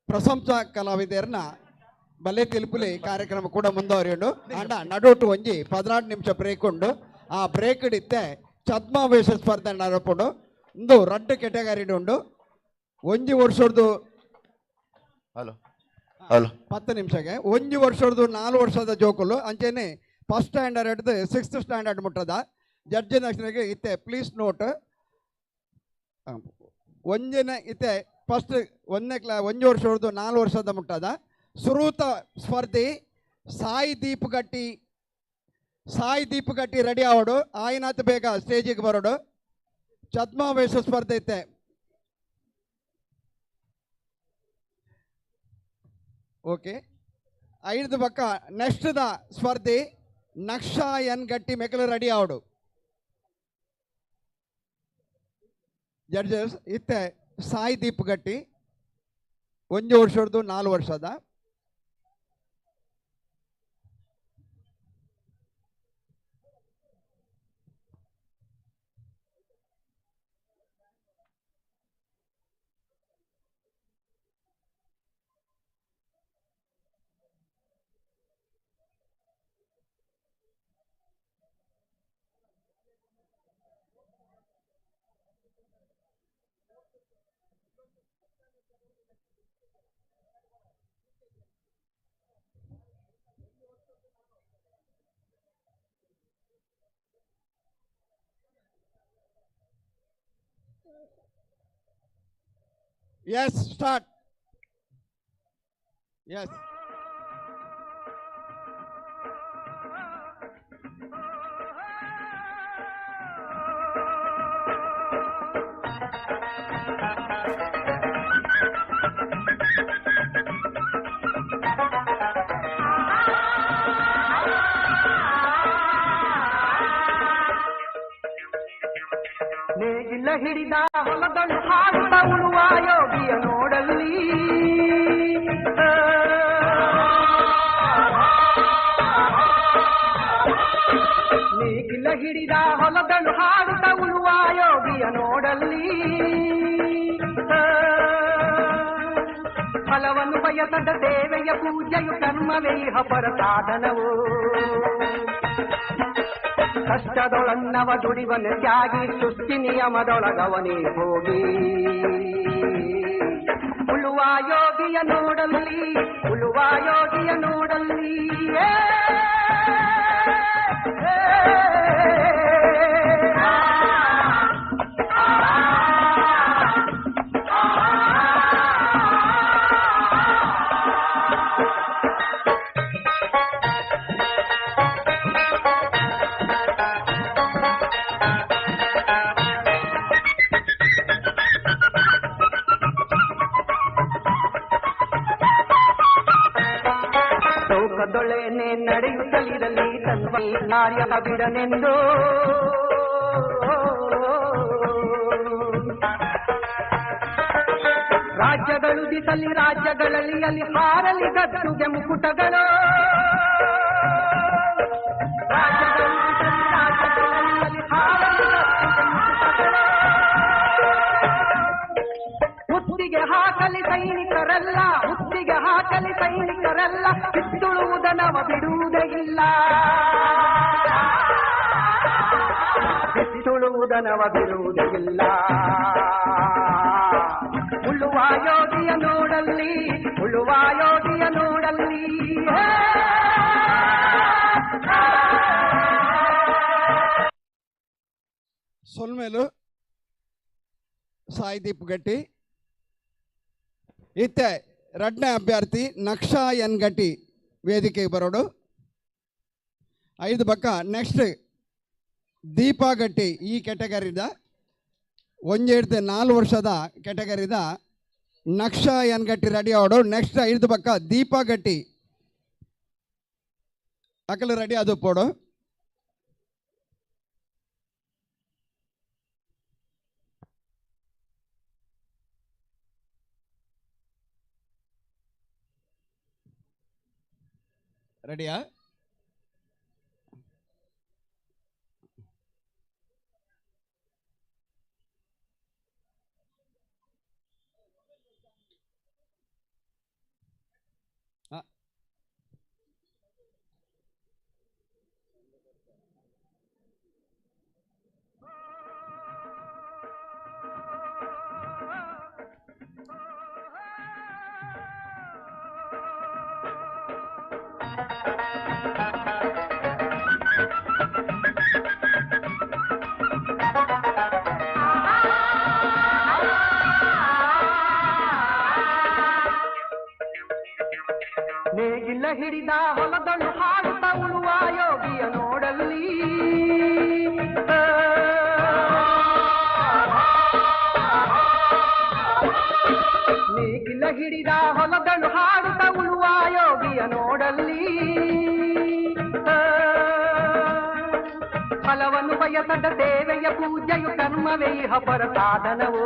ಪ್ರಶಂಸಾ ಕಲಾವಿದರನ್ನ ಬಲೆ ತಿಲ್ಪುಲಿ ಕಾರ್ಯಕ್ರಮ ಕೂಡ ಮುಂದುವರಿಯುಂಡು ಅಂಡ ನಡುಟು ಒಂಜಿ 14 ನಿಮಿಷ ಬ್ರೇಕ್ ಉಂಡು ಆ ಬ್ರೇಕ್ ಇತ್ತೆ ಛದ್ಮಾವೇಶ ಸ್ಪರ್ಧೆ ನಡಪುಂಡು ಇಂದು ರಡ್ಡು ಕೆಟಗರಿ ಉಂಡು ಒಂಜಿ ವರ್ಷದ್ದು ಹಲೋ ಹಲೋ 10 ನಿಮಿಷಕ್ಕೆ ಒಂಜಿ ವರ್ಷದ್ದು 4 ವರ್ಷದ ಜೋಕುಲು ಅಂಚೆನೆ ಫಸ್ಟ್ ಸ್ಟ್ಯಾಂಡರ್ಡ್ ಹಿಡಿದು ಸಿಕ್ಸ್ತ್ ಸ್ಟ್ಯಾಂಡರ್ಡ್ ಮುಟ್ಟದ ಜಡ್ಜಿನ ಇತ್ತೆ ಪ್ಲೀಸ್ ನೋಟ್ ಒಂಜಿನ ಇತ್ತೆ ಫಸ್ಟ್ ಒಂದನೇ ಕ್ಲಾ ಒಂಜಿ ವರ್ಷದ್ದು 4 ವರ್ಷದ ಮುಟ್ಟದ ಸುರೂತ ಸ್ಪರ್ಧಿ ಸಾಯಿ ದೀಪಗಟ್ಟಿ ಸಾಯಿ ದೀಪಗಟ್ಟಿ ರೆಡಿ ಆವಡು ಆಯ್ನಾತ್ ಬೇಗ ಸ್ಟೇಜಿಗೆ ಬರೋಡು ಛದ್ಮಾವೇಶ ಸ್ಪರ್ಧೆ ಇತ್ತೆ ಓಕೆ ಐದು ಪಕ್ಕ ನೆಕ್ಸ್ಟ್ the ಸ್ಪರ್ಧಿ ನಕ್ಷಾ ಎನ್ ಗಟ್ಟಿ ಮೆಕಲು ರೆಡಿ ಆವಡು. ಜಡ್ಜಸ್ ಇತ್ತೆ ಸಾಯಿ ದೀಪ್ ಗಟ್ಟಿ 1 ವರ್ಷದ್ದು 4 ವರ್ಷದ Yes, start. Yes. ನೇಗಿಲ ಹಿಡಿದ ಹೊಲದಳು ಹಾಡುತ್ತ ಉಳುವ ಯೋಗಿಯ ನೋಡಲ್ಲಿ ನೇಗಿಲ ಹಿಡಿದ ಹೊಲದಳು ಹಾಡುತ್ತ ಉಳುವ ಯೋಗಿಯ ನೋಡಲ್ಲಿ ಫಲವನ್ನು ಬಯಸದ ಸೇವೆಯ ಪೂಜೆಯು ಕರ್ಮವೇ ಇಹ ಪರ ಸಾಧನವು ಕಷ್ಟದೊಳನ್ನವ ದುಡಿವನ ತ್ಯಾಗಿ ಸೃಷ್ಟಿ ನಿಯಮದೊಳಗವನೇ ಹೋಗಿ ಉಳುವ ಯೋಗಿಯ ನೋಡಲ್ಲಿ ಉಳುವ ಯೋಗಿಯ ನೋಡಲ್ಲಿ ಏ, ಏ, ಲೋಕದೊಳೆನೆ ನಡೆಯುತ್ತಲಿರಲಿ ತನ್ವ ಕಾರ್ಯ ಬಿಡನೆಂದು ರಾಜ್ಯಗಳು ದಿಸಲಿ ರಾಜ್ಯಗಳಲ್ಲಿ ಅಲ್ಲಿ ಹಾರಲಿ ಗದ್ದುಗೆ ಮುಕುಟಗಳು ರಾಜ್ಯಗಳು ದಿಸಲಿ ರಾಜ್ಯಗಳಲ್ಲಿ ಅಲ್ಲಿ ಹಾರಲಿ ಗದ್ದುಗೆ ಮುಕುಟಗಳು ಮುತ್ತಿಗೆ ಹಾಕಲಿ ಸೈನಿಕರಲ್ಲ ಮುತ್ತಿಗೆ ಹಾಕಲಿ ಸೈನಿಕರಲ್ಲ ಕಿತ್ತುಳುವುದನವ ಬಿಡುವುದೇ ಇಲ್ಲ ಕಿತ್ತುಳುವುದನವ ಬಿಡುವುದೇ ಇಲ್ಲ ಉಳುವ ಯೋಗಿಯ ನೋಡಲ್ಲಿ ಉಳುವ ಯೋಗಿಯ ನೋಡಲ್ಲಿ ಹೇ. ಸೊಲ್ಮೇಲು ಸಾಯಿದೀಪ್ ಗಟ್ಟಿ ಇತ್ತೆ ರಡ್ನೇ ಅಭ್ಯರ್ಥಿ ನಕ್ಷಾ ಎನ್ ಗಟ್ಟಿ ವೇದಿಕೆಗೆ ಬರೋಡು 5 ಬಕ್ಕ ನೆಕ್ಸ್ಟ್ ದೀಪಾ ಗಟ್ಟಿ ಈ ಕೆಟಗರಿದ 1 ಹಿಡ್ದು 4 ವರ್ಷದ ಕೆಟಗರಿದ ನಕ್ಷಾ ಎನ್ ಗಟ್ಟಿ ರೆಡಿ ಆವಡು ನೆಕ್ಸ್ಟ್ 5 ಬಕ್ಕ ದೀಪಾ ಗಟ್ಟಿ ಅಕಲು ರೆಡಿ ಅದು ಪೋಡು ರೆಡಿಯಾ ನೇಗಿಲ ಹಿಡಿದ ಹೊಲದಳು ಹಾಡುತ್ತ ಉಳುವ ಯೋಗಿಯ ನೋಡಲ್ಲಿ ನೇಗಿಲ ಹಿಡಿದ ಹೊಲದಳು ಹಾಡುತ್ತ ಉಳುವ ಯೋಗಿಯ ನೋಡಲ್ಲಿ ಫಲವನ್ನು ಬಯಸದ ಸೇವೆಯ ಪೂಜೆಯು ಕರ್ಮವೇ ಇಹ ಪರ ಸಾಧನವು.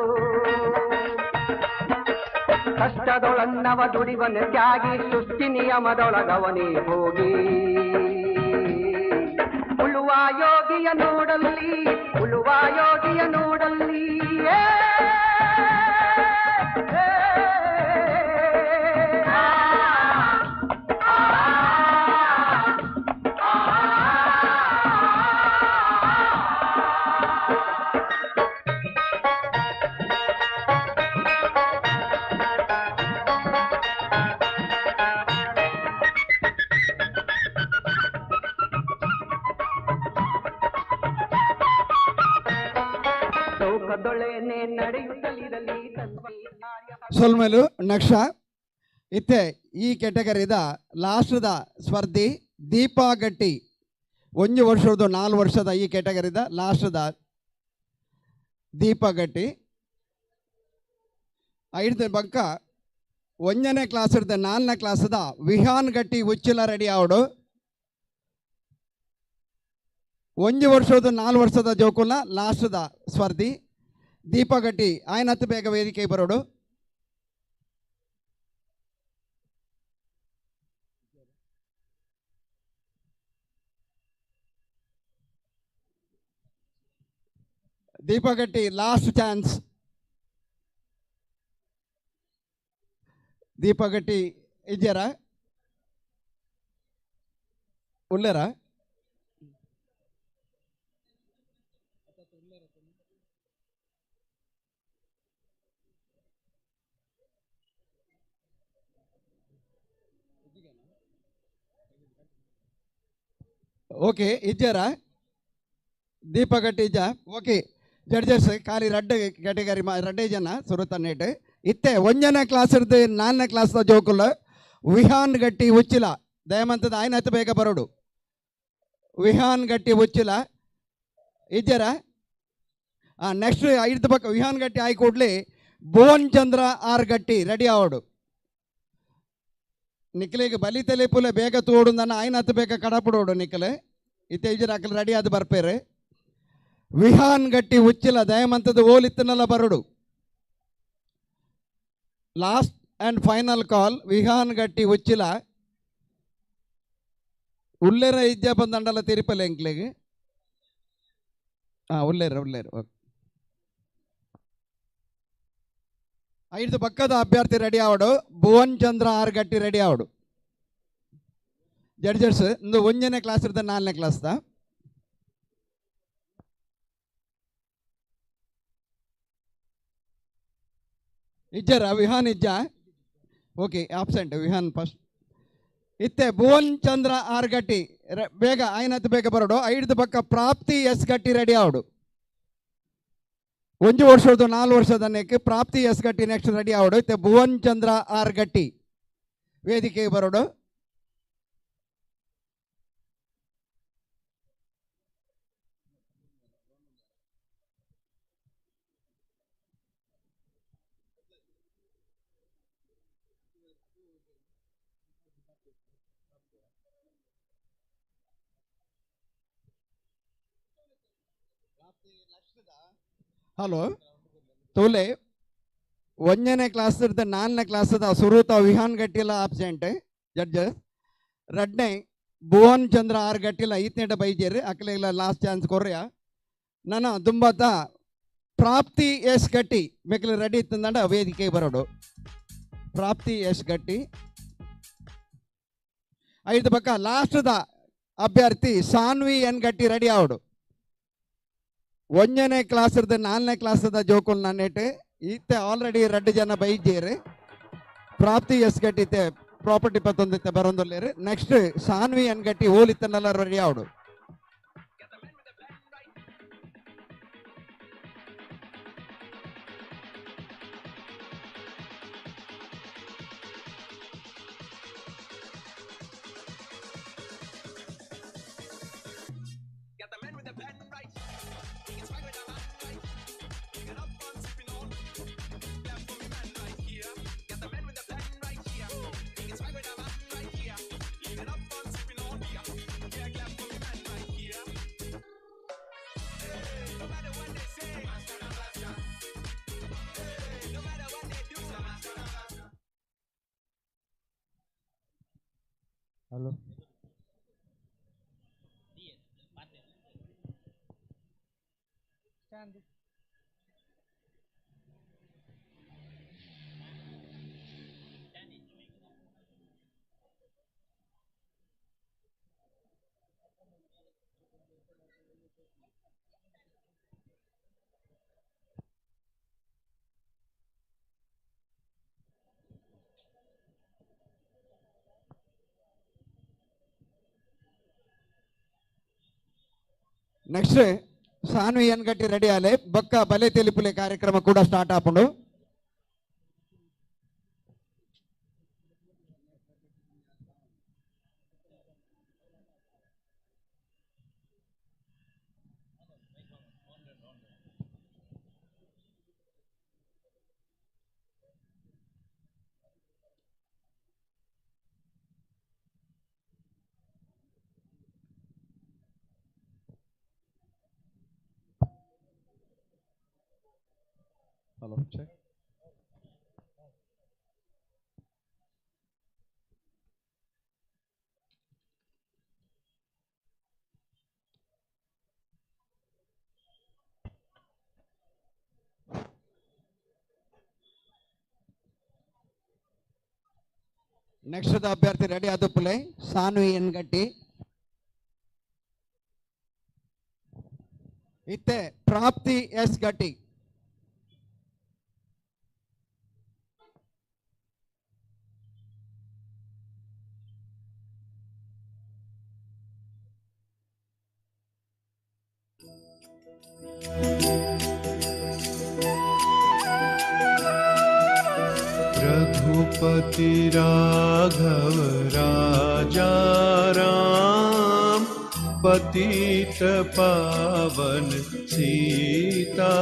ಕಷ್ಟದೊಳನ್ನವ ದುಡಿವನ ತ್ಯಾಗಿ ಸೃಷ್ಟಿ ನಿಯಮದೊಳಗವನೇ ಹೋಗಿ. ಉಳುವ ಯೋಗಿಯ ನೋಡಲ್ಲಿ, ಉಳುವ ಯೋಗಿಯ ನೋಡಲ್ಲಿ. ಸೊಲ್ಮೆಲು ನಕ್ಷ ಇತ್ತೆ ಈ ಕೆಟಗರಿದ ಲಾಸ್ಟ್ದ ಸ್ಪರ್ಧಿ ದೀಪಾ ಗಟ್ಟಿ. 1 ವರ್ಷದ 4 ವರ್ಷದ ಈ ಕೆಟಗರಿದ ಲಾಸ್ಟ್ದ ದೀಪಾ ಗಟ್ಟಿ. 5 ಬಂಕ 1ನೇ ಕ್ಲಾಸ್ 4ನೇ ಕ್ಲಾಸ್ದ ವಿಹಾನ್ ಗಟ್ಟಿ ಉಚ್ಚಿಲ ರೆಡಿ ಆವಡು. 1 ವರ್ಷದ 4 ವರ್ಷದ ಜೋಕುಲ ಲಾಸ್ಟ್ದ ಸ್ಪರ್ಧಿ ದೀಪಾ ಗಟ್ಟಿ. ಆಯನತ್ತು ಬೇಗ ವೇದಿಕೆ ಬರೋಡು. Deepa Gatti last chance. Deepa Gatti ಇದ್ದೀರಾ? ಉಳ್ಳೇರಾ? ಓಕೆ, ಇದ್ದೀರಾ ದೀಪಾ ಗಟ್ಟಿ ಇಜ್ಜಾ? ಓಕೆ ಜಡ್ಜಸ್ ಖಾಲಿ ರಡ್ಡು ಕ್ಯಾಟಗರಿ ರಡ್ಡೇ ಜನ ಸುರುತ ನೇಟ್. ಇತ್ತೆ 1ನೇ ಕ್ಲಾಸ್ 4ನೇ ಕ್ಲಾಸ್ ಜೋಕುಲ ವಿಹಾನ್ ಗಟ್ಟಿ ಉಚ್ಚಿಲ. ದಯಮಂತದ ಆಯ್ನತ್ತು ಬೇಗ ಬರೋಡು. ವಿಹಾನ್ ಗಟ್ಟಿ ಉಚ್ಚಿಲ ಇದ್ದೀರ? ನೆಕ್ಸ್ಟ್ 5 ಪಕ್ಕ ವಿಹಾನ್ ಗಟ್ಟಿ ಆಯ್ ಕೂಡ್ಲಿ ಭುವನ್ ಚಂದ್ರ ಆರ್ ಗಟ್ಟಿ ರೆಡಿ ಆವಡು. ನಿಖಲಿಗೆ ಬಲಿ ತಲೆ ಪುಲೆ ಬೇಗ ತೋಡು ನನ್ನ ಆಯ್ನತ್ತು ಬೇಗ ಕಡಪಡೋಡು ನಿಖಲೆ. ಇತ್ತೆ ಇಜ್ಜರ ಅಕಲ್ ರೆಡಿ ಆದ್ ಬರ್ಪೇರೆ. ವಿಹಾನ್ ಗಟ್ಟಿ ಉಚ್ಚಿಲ ದಯಮಂತದ ಓಲಿತ್ತನಲ್ಲ ಬರಡು. Last and final call. Vihan Gatti Uchila. ಉಲ್ಲೇರ ಇಜ್ಜ ಬಂದಂಡಲ ತಿರುಪಲೆ ಎಂಕ್ಲೆಗೆ. ಹಾಂ, ಉಲ್ಲೇರ ಉಲ್ಲೇರ. ಓಕೆ, 5 ಪಕ್ಕದ ಅಭ್ಯರ್ಥಿ ರೆಡಿ ಆವಡು. ಭುವನ್ ಚಂದ್ರ ಆರ್ ಗಟ್ಟಿ ರೆಡಿ ಆವಡು. ಜಡ್ಜಸ್ ಇಂದು 1ನೇ ಕ್ಲಾಸ್ 4ನೇ ಕ್ಲಾಸ್ the. ಇಜ್ಜರ ವಿಹಾನ್ ಇಜ್ಜ? Okay, absent Vihan first. ಇತ್ತೆ ಭುವನ್ ಚಂದ್ರ ಆರ್ ಗಟ್ಟಿ ಬೇಗ ಆಯ್ನತ್ತು ಬೇಗ ಬರೋಡು. 5 ಪಕ್ಕ ಪ್ರಾಪ್ತಿ ಎಸ್ ಗಟ್ಟಿ ರೆಡಿ ಆವಡು. 1 ವರ್ಷದ 4 ವರ್ಷದ ನೆಕ್ ಪ್ರಾಪ್ತಿ ಎಸ್ ಗಟ್ಟಿ ನೆಕ್ಸ್ಟ್ ರೆಡಿ ಆವಡು. ಇತ್ತೆ ಭುವನ್ ಚಂದ್ರ ಆರ್ ಗಟ್ಟಿ ವೇದಿಕೆಗೆ ಬರೋಡು. ಹಲೋ ತೋಲೆ 1ನೇ ಕ್ಲಾಸ್ 4ನೇ ಕ್ಲಾಸ್ ಸುರೂತ ವಿಹಾನ್ ಗಟ್ಟಿಲ ಆಬ್ಸೆಂಟ್ ಜಡ್ಜಸ್. ರಡ್ನೇ ಭುವನ್ ಚಂದ್ರ ಆರ್ ಗಟ್ಟಿಲ ಈತನೇಟ ಬೈಜೇರಿ ಅಕ್ಲೆಗ್ಲ ಲಾಸ್ಟ್ ಚಾನ್ಸ್ ಕೊರ್ಯ. ನನ್ನ ದುಂಬಾತ ಪ್ರಾಪ್ತಿ ಎಸ್ ಗಟ್ಟಿ ಮೆಕ್ಲೆ ರೆಡಿ ಇತ್ತಂದಂಡ ವೇದಿಕೆ ಬರೋಡು. ಪ್ರಾಪ್ತಿ ಎಸ್ ಗಟ್ಟಿ. 5 ಪಕ್ಕ ಲಾಸ್ಟ್ದ ಅಭ್ಯರ್ಥಿ ಸಾನ್ವಿ ಎನ್ ಗಟ್ಟಿ ರೆಡಿ ಆವಡು. 1ನೇ ಕ್ಲಾಸ್ 4ನೇ ಕ್ಲಾಸ್ ಜೋಕುಲ್ ನನ್ನೇಟು. ಈತೆ ಆಲ್ರೆಡಿ 2 ಜನ ಬೈಜೇರು. ಪ್ರಾಪ್ತಿ ಎಸ್ ಗಟ್ಟಿ ಪ್ರಾಪರ್ಟಿ ಪತ್ತೊಂದಿತ್ತೆ ಬರೋಂದೊಲ್ಲೇರು. ನೆಕ್ಸ್ಟ್ ಸಾನ್ವಿ ಎನ್ ಗಟ್ಟಿ ಓಲಿತ್ತನ್ನೆಲ್ಲ ready ಆವಡು. Got the man with the plan right here. He can swagger with the man right here. Living up on sipping on beer. Yeah, clap for me man. Hello next Saanvi N Gatti ready ಆಲೆ ಬೊಕ್ಕ ಬಲೆ ತೆಲಿಪುಲೆ ಕಾರ್ಯಕ್ರಮ ಕೂಡ ಸ್ಟಾರ್ಟ್ ಆಪುಂಡು. Hello, check. Next the ಅಭ್ಯರ್ಥಿ ರೆಡಿ ಆದುಪ್ಪುಲೆ ಸಾನ್ವಿ ಎನ್ ಗಟ್ಟಿ ಇತ್ತೆ ಪ್ರಾಪ್ತಿ ಎಸ್ ಗಟ್ಟಿ. रघुपति राघव राजा राम पतित पावन सीताराम।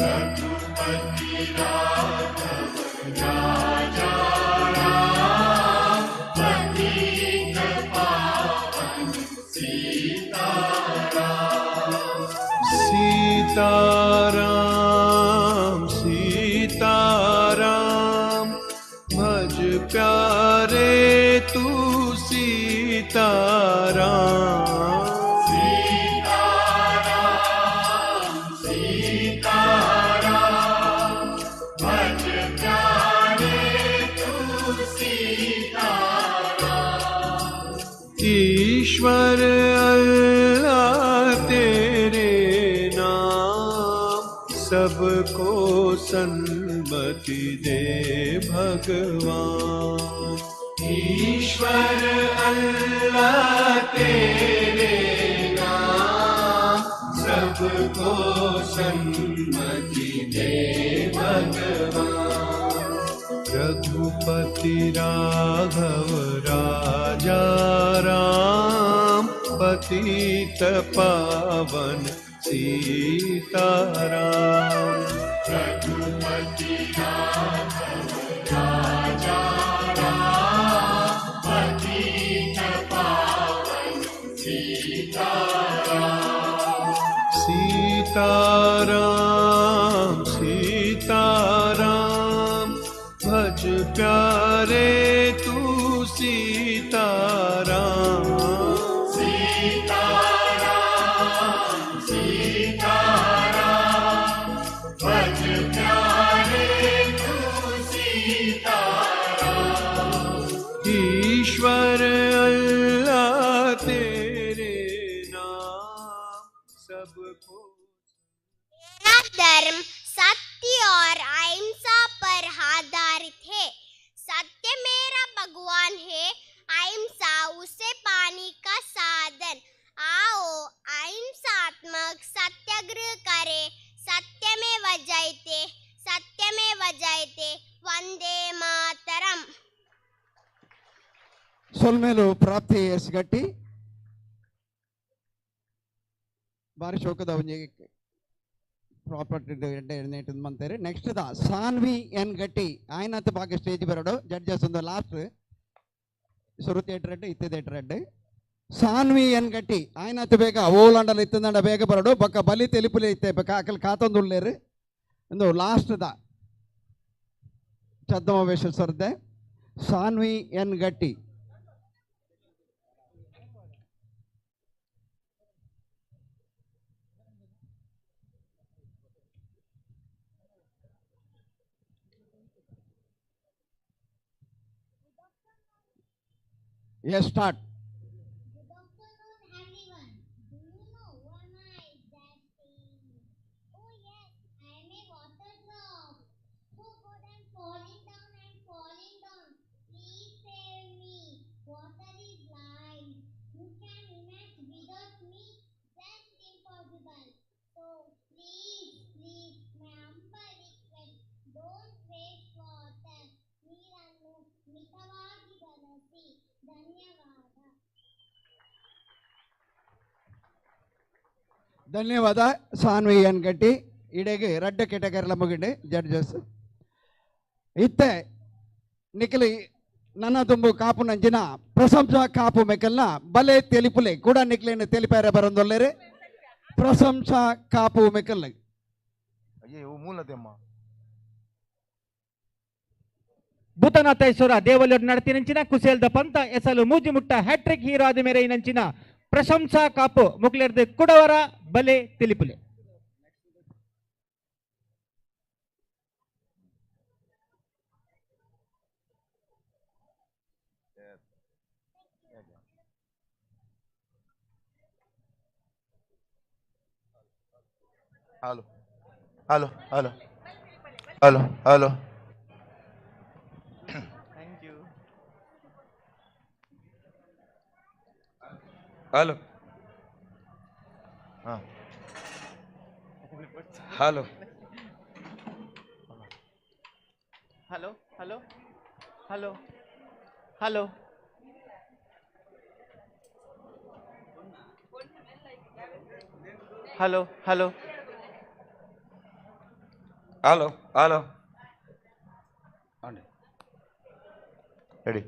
रघुपति राघव राजा राम पतित पावन सीताराम। सीताराम सीताराम भज प्यारे तू सीताराम। सीताराम सीताराम भज प्यारे तू सीताराम। ईश्वर अल्लाह तेरे नाम सबको सन्मति दे भगवान। ईश्वर अल्लाह तेरे नाम सबको सन्मति दे भगवान। रघुपति राघव राजा राम पतित पावन सीताराम। रघुपति राघव राजा राम पतित पावन सीताराम। सीताराम सीताराम भज प्यारे तू सीताराम। सीताराम सीताराम भज प्यारे तू सीताराम। ईश्वर अल्लाह तेरे नाम सबको। मेरा धर्म सत्य और अहिंसा पर आधारित है। सत्य मेरा भगवान है, अहिंसा उसे पाने का साधन। आओ अहिंसात्मक सत्याग्रह करें। सत्यमेव जयते, सत्यमेव जयते। वंदे मातरम। ಸೊಲ್ಮೇಲು ಪ್ರಾಪ್ತಿ ಎಸ್ ಗಟ್ಟಿ ಬಾರಿ ಶೋಕದ ಒಂಜಿ ಪ್ರಾಪರ್ಟಿ ಮಂತೇರಿ. Next the Saanvi N Gatti ಆಯ್ನಾತ್ ಬಾಗ ಸ್ಟೇಜ್ ಬರೋಡು ಜಡ್ಜಸ್ ಒಂದು ಲಾಸ್ಟ್ ಸುರು ಥಿಯೇಟರ್ ರೆಡ್ ಇತ್ತೆ theatre red Saanvi N Gatti ಆಯ್ನಾತ್ ಬೇಗ ಓಲಾಂಡಲ್ ಇತ್ತಂಡ ಬೇಗ ಬರೋಡು ಬೊಕ್ಕ ಬಲಿ ತೆಲಿಪುಲೆ ಇತ್ತೆ ಬೊಕ್ಕ ಅಕಲ್ ಕಾತೊಂದುಲ್ಲೇರು ಒಂದು ಲಾಸ್ಟ್ the ಛದ್ಮವೇಷ ಸರ್ದೆ ಸಾನ್ವಿ ಎನ್ ಗಟ್ಟಿ. Yes, start. ಧನ್ಯವಾದ ಸಾನ್ವಿ ಎನ್ ಗಟ್ಟಿ. ಇಡೆಗೆ ರಡ್ಡ ಕೆಟಗರಿಲ ಮುಗಿಂಡೆ ಜಡ್ಜಸ್. ಇತ್ತೆ ನಿಖಲಿ ನನ್ನ ತುಂಬು ಕಾಪು ನಂಜಿನ ಪ್ರಶಂಸಾ ಕಾಪು ಮೆಕಲ್ನ ಬಲೆ ತೆಲಿಪುಲೆ ಕೂಡ ನಿಕ್ಲೇನು ತೆಲಿಪಾರೆ ಬರಂದೊಲ್ಲೇರೆ ಪ್ರಶಂಸಾ ಕಾಪು ಮೆಕಲ್. ಅಯ್ಯೋ ಮೂಲದೆಮ್ಮ. ಭೂತನಾಥೇಶ್ವರ ದೇವಲ್ಯರು ನಡತಿನಂಚಿನ ಕುಸೇಲ್ದ ಪಂತ ಎಸಲು ಮೂಜಿಮುಟ್ಟ ಹ್ಯಾಟ್ರಿಕ್ ಹೀರೋ ಆದ ಮೇರೆ ನಂಚಿನ ಪ್ರಶಂಸಾ ಕಾಪು ಮುಕ್ಲೆರ್ದು ಕುಡವರ ಬಲೆ ತಿಳಿಪುಲೆ. Hello hello hello hello hello. Thank you. Hello hello hello hello hello hello. Hello hello hello hello. Ready.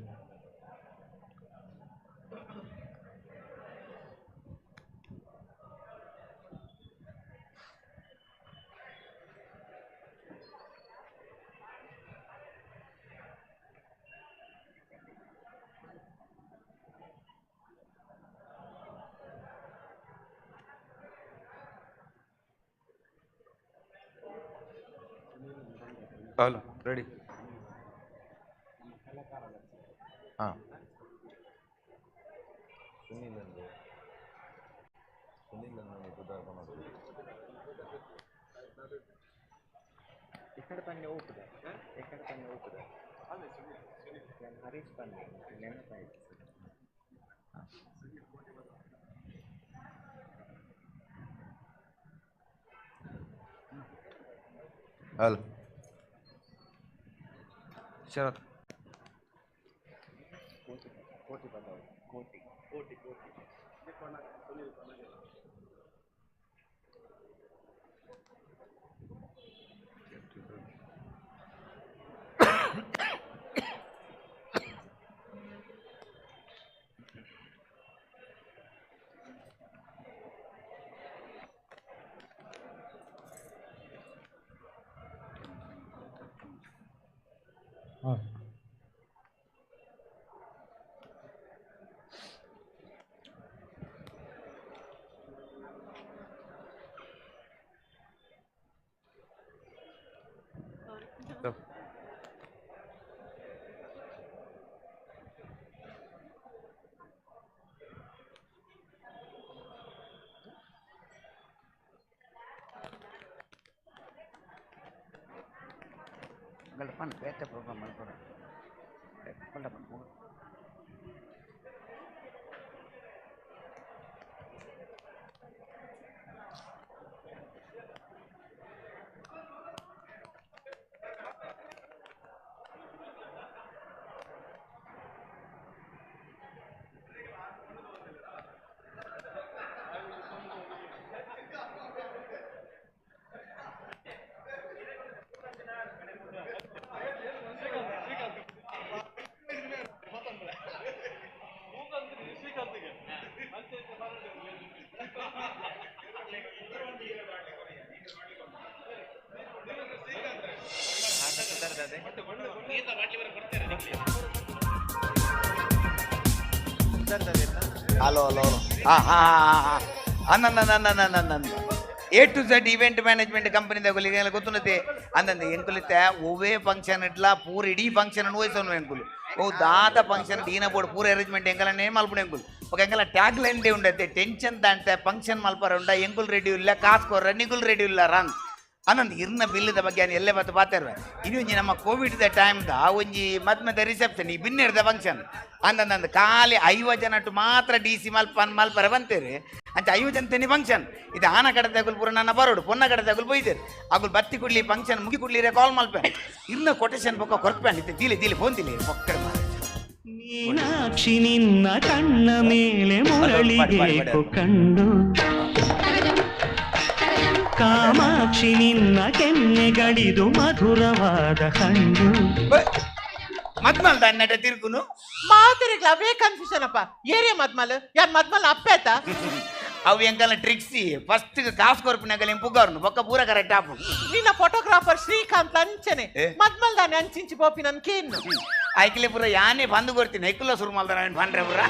Hello, ready. ಹಾಂ ಎಕ್ಕಡ ಪನ್ನೆ ಓಪುದ ಎಕ್ಕಡ ಪನ್ನೆ ಓಪುದ ನಾನು ಹರೀಶ್ ಪನ್ನೆ ನೆನಪಾಯ್ತು. ಹಲೋ ಶರತ್. ಕೋಟಿ ಕೋಟಿ ಬಂದವು ಕೋಟಿ ಕೋಟಿ ಕೋಟಿ. ಗಲ್ಪನ್ ಬೇತೆ ಪ್ರೋಗ್ರಾಮ್ ಮಾಡ್ತಾರೆ ಪಂಡ. ಹಲೋ ಹಲೋ ಹಲೋ ಹಾಂ ಹಾಂ ಹಾಂ ಅನ್ನ A to Z event management ಕಂಪನಿದ ಗೊತ್ತುನ್ನತೆ ಅಂದಂದು ಎಂಕುಲಿತ್ತೆ ಒವ್ವೇ ಫಂಕ್ಷನ್ ಇಟ್ಲ ಪೂರ ಇಡೀ ಫಂಕ್ಷನ್ ಅನ್ವಯಿಸೋನು ಎಂಕುಲು. ಓ ದಾದ ಫಂಕ್ಷನ್ ದೀನ ಬೋರ್ಡ್ ಪೂರ ಅರೇಂಜ್ಮೆಂಟ್ ಎಂಕಲನೇ ಮಲ್ಪುಣ ಎಂಕುಲ್ ఒక ಎಂಕಲ ಟ್ಯಾಗ್ ಲೈನ್ ಡೇ ಉಂಡತ್ತೆ ಟೆನ್ಷನ್ ದಾಂತೆ ಫಂಕ್ಷನ್ ಮಲ್ಪರ ಉಂಡ ಎಂಕುಲ್ ರೆಡಿ ಇಲ್ಲ ಕಾಸು ಕೊರ್ರ ನಿಗುಲ್ ರೆಡಿ ಇಲ್ಲ ರಾನ್ ಅನಂದ್ ಇರ್ನ ಬಿಲ್ಲದ ಬಗ್ಗೆ ನಾನು ಎಲ್ಲೇ ಬತ್ತ ಪಾತಾರ ಇನ್ನು ನಮ್ಮ ಕೋವಿಡ್ the time the ಒಂಜಿ ಮದ್ಮದ ರಿಸೆಪ್ಷನ್ ಈ ಬಿನ್ನೆರ್ದ ಫಂಕ್ಷನ್ ಅಂದಂದು ಖಾಲಿ 50 ಜನ ಮಾತ್ರ ಡಿ ಸಿ ಮಲ್ಪನ್ ಮಲ್ಪರ ಬಂತೇರಿ ಅಂಚ 50 ಜನ ತೆನಿ ಫಂಕ್ಷನ್ ಇದು ಆನ ಕಡೆ ತಗುಲ್ ಪೂರ ನನ್ನ ಬರೋಡು ಪೊನ್ನ ಕಡೆ ತಗುಲ್ ಬೊಯ್ದೇರು ಅಗುಲ್ ಬತ್ತಿ ಕುಡ್ಲಿ ಫಂಕ್ಷನ್ ಮುಗಿ ಕುಡ್ಲಿರೆ ಕಾಲ್ ಮಲ್ಪೆ ಇರ್ನ ಕೊಟೇಶನ್ ಬೊಕ್ಕ ಕೊರ್ಪೆ ಇತ್ತೆ ದೀಲಿ ದೀಲಿ ಫೋನ್ ದಿಲಿ ಪೊಕ್ಕಡೆ ಮೀನಾಕ್ಷಿ ನಿನ್ನ ಕಣ್ಣ ಮೇಲೆ ಮುರಳಿಗೆ ಕಂಡು ಕಾಮಾಕ್ಷಿ ನಿನ್ನ ಕೆನ್ನೆಗಳಿದು ಮಧುರವಾದ ಹಣ್ಣು ಮದ್ಮಲ್ ದಾನ್ನಟ ತಿರ್ಗುನು ಮಾತರಿಗ್ಲ ಅವೇ ಕನ್ಫ್ಯೂಷನ್ ಅಪ್ಪ ಏರಿಯ ಮದ್ಮಲ್ ಯಾನ್ ಮದ್ಮಲ್ ಅಪ್ಪೇತ ಅವು ಎಂಕಲ್ಲ ಟ್ರಿಕ್ಸಿ ಫಸ್ಟ್ ಕಾಸು ಕೊರ್ಪಿನಾಗಲಿ ಪುಗಾರ್ನು ಬೊಕ್ಕ ಪೂರ ಕರೆಕ್ಟ್ ಆಪು ನಿನ್ನ ಫೋಟೋಗ್ರಾಫರ್ ಶ್ರೀಕಾಂತ್ ಅಂಚನೆ ಮದ್ಮಲ್ ದಾನೆ ಅಂಚಿಂಚಿ ಪೋಪಿ ನನ್ ಕೇನ್ನು ಐಕ್ಲೆ ಪೂರ ಯಾನೇ ಬಂದು ಕೊರ್ತೀನಿ ಐಕುಲ ಸುರು ಮಲ್ದಾನ ಬಂದ್ರೆ ಪೂರ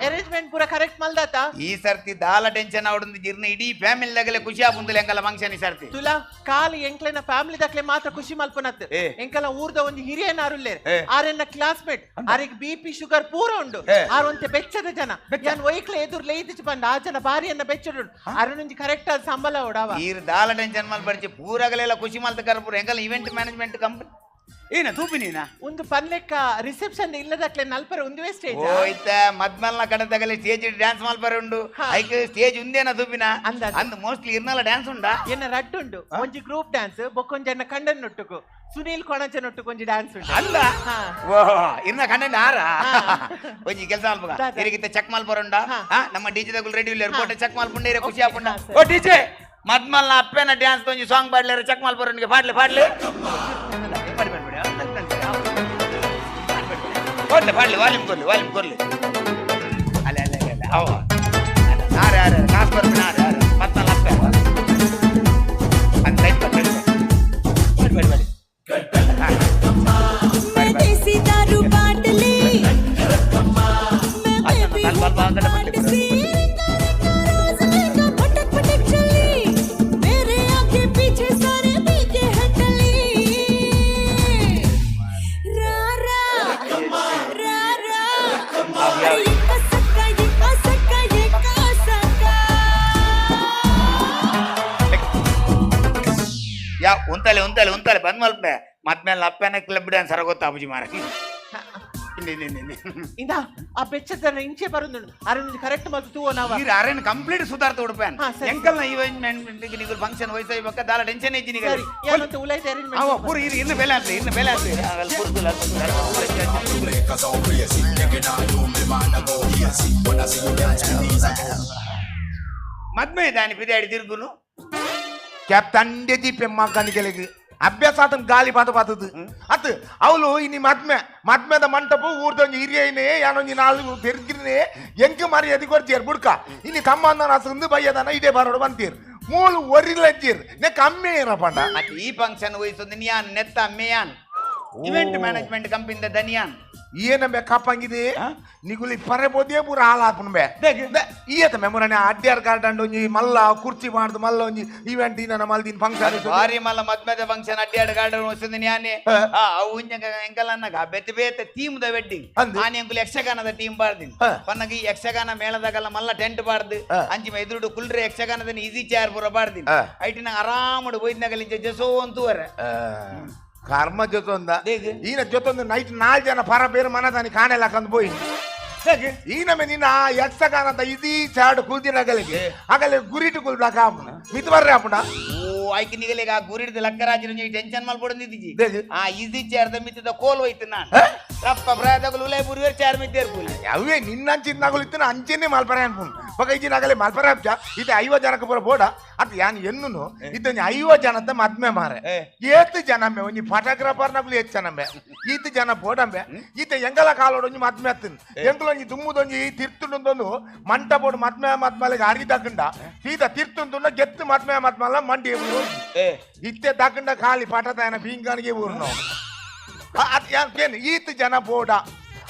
ಅರೇಂಜ್ಮೆಂಟ್ ಪೂರ ಕರೆಕ್ಟ್ ಮಲ್ದಾತ ಈ ಸರ್ತಿ ದಾಲ ಟೆನ್ಷನ್ ಅವಡೊಂದು ಜಿರ್ನ ಇಡೀ ಫ್ಯಾಮಿಲಿ ದಗಲೆ ಖುಷಿ ಆಪುಂದುಲೆ ಎಂಕಲ ಫಂಕ್ಷನ್ ಈ ಸರ್ತಿ ತುಲಾ ಕಾಲಿ ಎಂಕ್ಲೆನ ಫ್ಯಾಮಿಲಿ ದಕ್ಲೆ ಮಾತ್ರ ಖುಷಿ ಮಲ್ಪನತ್ ಎಂಕಲ ಊರ್ದ ಒಂದು ಹಿರಿಯನಾರುಲ್ಲೇರ್ ಆರೆನ್ನ ಕ್ಲಾಸ್ಮೇಟ್ ಆರಿಗೆ ಬಿ ಪಿ ಶುಗರ್ ಪೂರ ಉಂಡು ಆರೊಂತೆ ಬೆಚ್ಚದ ಜನ ಯಾನ್ ಒಯ್ಕ್ಲೆ ಎದುರ್ಲೆ ಇದಿಚು ಬಂದ ಆ ಜನ ಬಾರಿಯನ್ನ ಬೆಚ್ಚಡು ಅರನೊಂಜಿ ಕರೆಕ್ಟ್ ಆದ ಸಂಬಳ ಉಡಾವ ಈರ್ ದಾಲ ಟೆನ್ಷನ್ ಮಲ್ಪರ್ಚಿ ಪೂರಗಲೆಲ್ಲ ಖುಷಿ ಮಲ್ತ ಕರ್ಪುರ ಎಂಕಲ ಇವೆಂಟ್ ಮ್ಯಾನೇಜ್ಮೆಂಟ್ ಕಂಪನಿ ಏನ ತೂಪಿ ನೀನ ಒಂದು ಪನ್ಲೆಕ್ಕ ರಿಸೆಪ್ಷನ್ ಇಲ್ಲದಕ್ಲೆ ನಲ್ಪರ ಒಂದುವೇ ಸ್ಟೇಜ್ ಹೋಯ್ತ ಮದ್ಮಲ್ನ ಕಡೆ ತಗಲೆ ಸ್ಟೇಜ್ ಡ್ಯಾನ್ಸ್ ಮಲ್ಪರ ಉಂಡು ಐಕ್ ಸ್ಟೇಜ್ ಉಂದೇನ ತೂಪಿನ ಅಂದ್ ಮೋಸ್ಟ್ಲಿ ಇರ್ನಲ್ಲ ಡ್ಯಾನ್ಸ್ ಉಂಡಾ ಎನ್ನ ರಡ್ಡು ಉಂಡು ಒಂಜಿ ಗ್ರೂಪ್ ಡ್ಯಾನ್ಸ್ ಬೊಕ್ಕೊಂಜಿ ಎನ್ನ ಕಂಡನ್ನೊಟ್ಟುಕು ಸುನೀಲ್ ಕೊಣಚನೊಟ್ಟುಕು ಒಂಜಿ ಡ್ಯಾನ್ಸ್ ಉಂಟು ಅಲ್ಲ ಇರ್ನ ಕಂಡನ್ ಆರ ಒಂಜಿ ಕೆಲಸ ಮಲ್ಪಗ ಇರಿಗಿತ್ತ ಚೆಕ್ ಮಲ್ಪರ ಉಂಡ ನಮ್ಮ ಡಿಜೆ ದಗುಲ್ ರೆಡಿ ಇಲ್ಲ ಕೋಟೆ ಚೆಕ್ ಮಲ್ಪುಂಡ ಇರ ಖುಷಿ ಆಪುಂಡ ಓ ಡಿಜೆ ಮದ್ಮಲ್ನ ಅಪ್ಪನ ಡ್ಯಾನ್ಸ್ ಒಂಜಿ ಸಾಂಗ್ ಪಾಡ್ಲೇರ ಚೆಕ್ ಮಲ್ಪರ ಪಾಡ್ಲೆ ಪಾಡ್ಲೆ ಕೊಡ್ಲಿ ಪಾಡ್ಲಿ ವಾಲ್ಯೂಮ್ ಕೊಡ್ಲಿ ವಾಲ್ಯೂಮ್ ಕೊಡ್ಲಿ ಅಲ್ಲ ಅಲ್ಲ ಅಲ್ಲ ಅವ ಆರೆ ಆರೆ ಕಾಸು ಬರ್ತೀನಿ ಆರೆ ಆರೆ ಮತ್ತಲ್ಲ ಅಪ್ಪ ಅಂತ ಲೈಟ್ ಬರ್ತದೆ ಬಡಿ ಬಡಿ ಬಡಿ ಯಾ ಉಂತಲೆ ಉಂತಲೆ ಉಂತಲೆ ಬಂದ್ ಮಲ್ಪೆ ಮತ್ಮೇಲೆ ಅಪ್ಪನ ಕ್ಲಬ್ ಡ್ಯಾನ್ಸ್ ಗೊತ್ತಾ ಅಬುಜಿ ಮಾರ ಇಂದ ಆ ಬೆಚ್ಚದ ಇಂಚೆ ಬರುದು ಅರಣ್ಯ ಕರೆಕ್ಟ್ ಮತ್ತು ತೂವ ನಾವ ಅರಣ್ಯ ಕಂಪ್ಲೀಟ್ ಸುಧಾರ್ತ ಉಡುಪೇನ್ ಎಂಕಲ್ನ ಈವೆಂಟ್ ನಿಗುಲ್ ಫಂಕ್ಷನ್ ವಯಸ್ಸ ಇವಾಗ ದಾಲ ಟೆನ್ಷನ್ ಇಜ್ಜಿ ನಿಗಲ್ ಸರಿ ಏನಂತ ಉಲೈತ ಅರೇಂಜ್ಮೆಂಟ್ ಅವ ಪೂರ ಇರು ಇನ್ನು ಬೆಲೆ ಆಗ್ತದೆ ಇನ್ನು ಬೆಲೆ ಆಗ್ತದೆ ಆಗಲ್ಲ ಪೂರ ಮದ್ಮೆ ದಾನಿ ಪಿದಾಡಿ ತಿರುಗುನು ಕ್ಯಾಪ್ ತಂಡೆ ದೀಪೆ ಮಗನಿಗೆ ಅಭ್ಯಾಸ ಆತನ ಗಾಳಿ ಪಾತ ಪಾತದು ಅತ್ ಅವಳು ಇನಿ ಮದ್ಮೆ ಮದ್ಮೆದ ಮಂಟಪ ಊರ್ದೊಂಜಿ ಹಿರಿಯನೇ ಯಾನೊಂಜಿ ನಾಲ್ಕು ತೆರ್ಗಿನೇ ಎಂಕ್ ಮಾರಿ ಅದಿ ಕೊರ್ಚೇರ್ ಬುಡ್ಕ ಇನಿ ತಮ್ಮಂದನ ಹಸಂದು ಬಯ್ಯದನ ಇದೇ ಬಾರೋಡು ಬಂತೀರ್ ಮೂಲು ಒರಿಲಜ್ಜೀರ್ ನೆ ಕಮ್ಮಿ ಇರಪಂಡ ಅತ್ ಈ ಫಂಕ್ಷನ್ ವಹಿಸೊಂದು ನಿಯಾನ್ ನೆತ್ತ ಮೇಯಾನ್ ಇವೆಂಟ್ ಮ್ಯಾನೇಜ್ಮೆಂಟ್ ಕಂಪನಿದ ದನಿಯಾನ್ ಏನಂಬೆ ಕಾಪಂಗಿದೆ ನಿಗುಲಿ ಪರೆ ಬೋದೇ ಪೂರ ಹಾಳಾಪುಂಬೆ ಈಯತ ಮೆಮೊರನೆ ಅಡ್ಡಿಯಾರ್ ಗಾರ್ಡನ್ ಒಂಜಿ ಮಲ್ಲ ಕುರ್ಚಿ ಮಾಡ್ದು ಮಲ್ಲ ಒಂಜಿ ಇವೆಂಟ್ ಇನ್ನ ಮಲ್ದಿನ ಫಂಕ್ಷನ್ ಭಾರಿ ಮಲ್ಲ ಮದ್ಮೆದ ಫಂಕ್ಷನ್ ಅಡ್ಡಿಯಾರ್ ಗಾರ್ಡನ್ ವಸ್ತುಂದು ನ್ಯಾನೆ ಅವು ಎಂಕಲನ್ನಗ ಬೆತ್ತೆ ಬೇತೆ ಥೀಮ್ the wedding ಆನೆ ಎಂಕುಲು ಯಕ್ಷಗಾನದ ಟೀಮ್ ಬಾರ್ದಿನ್ ಪನ್ನಗ ಈ ಯಕ್ಷಗಾನ ಮೇಳದಾಗಲ್ಲ ಮಲ್ಲ ಟೆಂಟ್ ಬಾರ್ದು ಅಂಚಿ ಎದುರುಡು ಕುಲ್ರೆ ಯಕ್ಷಗಾನದ ಈಸಿ ಚೇರ್ ಪೂರ ಬಾರ್ದಿನ್ ಐಟಿನ ಆರಾಮಡು ಒಯ್ದನಾಗಲಿ ಜಸೋ ಅಂತುವರೆ ಕರ್ಮ ಜೊತೊಂದ ಈನ ಜೊತೊಂದು ನೈಟ್ 4 ಜನ ಪರ ಬೇರೆ ಮನದಾನಿ ಕಾಣೆಲ್ಲ ಪೋಯಿ ಈನಮೆ ನಿನ್ನ ಯಕ್ಷಗಾನದ ಇದೀ ಚಾಡು ಕುಲ್ದಿನಗಲಿಗೆ ಆಗಲೇ ಗುರಿಟು ಕುಲ್ದಾಕ ಆಪುಣ ಮಿತ್ ಬರ್ರೆ ಆಪುಣ ಓ ಆಯ್ಕೆ ನಿಗಲಿಗೆ ಆ ಗುರಿಡ್ದ ಲಕ್ಕರಾಜನ ಟೆನ್ಷನ್ ಮಲ್ಪೊಡೊಂದಿದ್ದೀಜಿ ಆ ಈಸಿ ಚೇರ್ದ ಮಿತ್ತದ ಕೋಲ್ ಹೋಯ್ತು ನಾನು ರಪ್ಪ ಪ್ರಾಯದಗಲು ಉಲೈ ಬುರುವೇರ್ ಚೇರ್ ಮಿತ್ತೇರ್ ಕೂಲಿ ಅವೇ ನಿನ್ನ ಅಂಚಿನ ಇತ್ತು ಅಂಚೆನೆ ಮಲ್ಪರೆ ಅನ್ಪುಣ್ ಬೊಕ ಇಜ್ಜಿ ನಗಲೆ ಮಲ್ಪರೆ ಆಪ್ಚ ಇದು 50 ಜನಕ್ಕೆ ಪೂರ ಬೋಡ ಅತ್ ಯಾನ್ ಎನ್ನುನು ಇತ್ತೊಂಜಿ 50 ಜನದ ಮದ್ಮೆ ಮಾರೆ ಏತ್ ಜನ ಮೆ ಒಂಜಿ ಫೋಟೋಗ್ರಾಫರ್ ನಕುಲು ಏತ್ ಜನ ಮೆ ಈತ್ ಜನ ಬೋಡಂಬೆ ಈತ ಎಂಗಲ ಕಾಲೋಡು ಒಂಜಿ ಮದ್ಮೆ ಅತ್ತಿನ್ ಎಂಕಲೊಂಜಿ ದುಮ್ಮುದೊಂಜಿ ತಿರ್ತುಂಡೊಂದು ಮಂಟಪೋಡು ಮದ್ಮೆ ಮದ್ಮಲೆಗೆ ಅರಿ ದಕ್ಕಂಡ ಸೀದಾ ತಿರ್ತುಂದುಂಡ ಗೆತ್ತು ಮದ್ಮೆ ಮದ್ಮಲ್ಲ ಮಂಡಿ ಇತ್ತೆ ದಕ್ಕಂಡ ಖಾಲಿ ಪಟದಾಯನ ಬೀಂಗಾನಿಗೆ ಊರ್ನು ಈತ್ ಜನ ಬೋಡ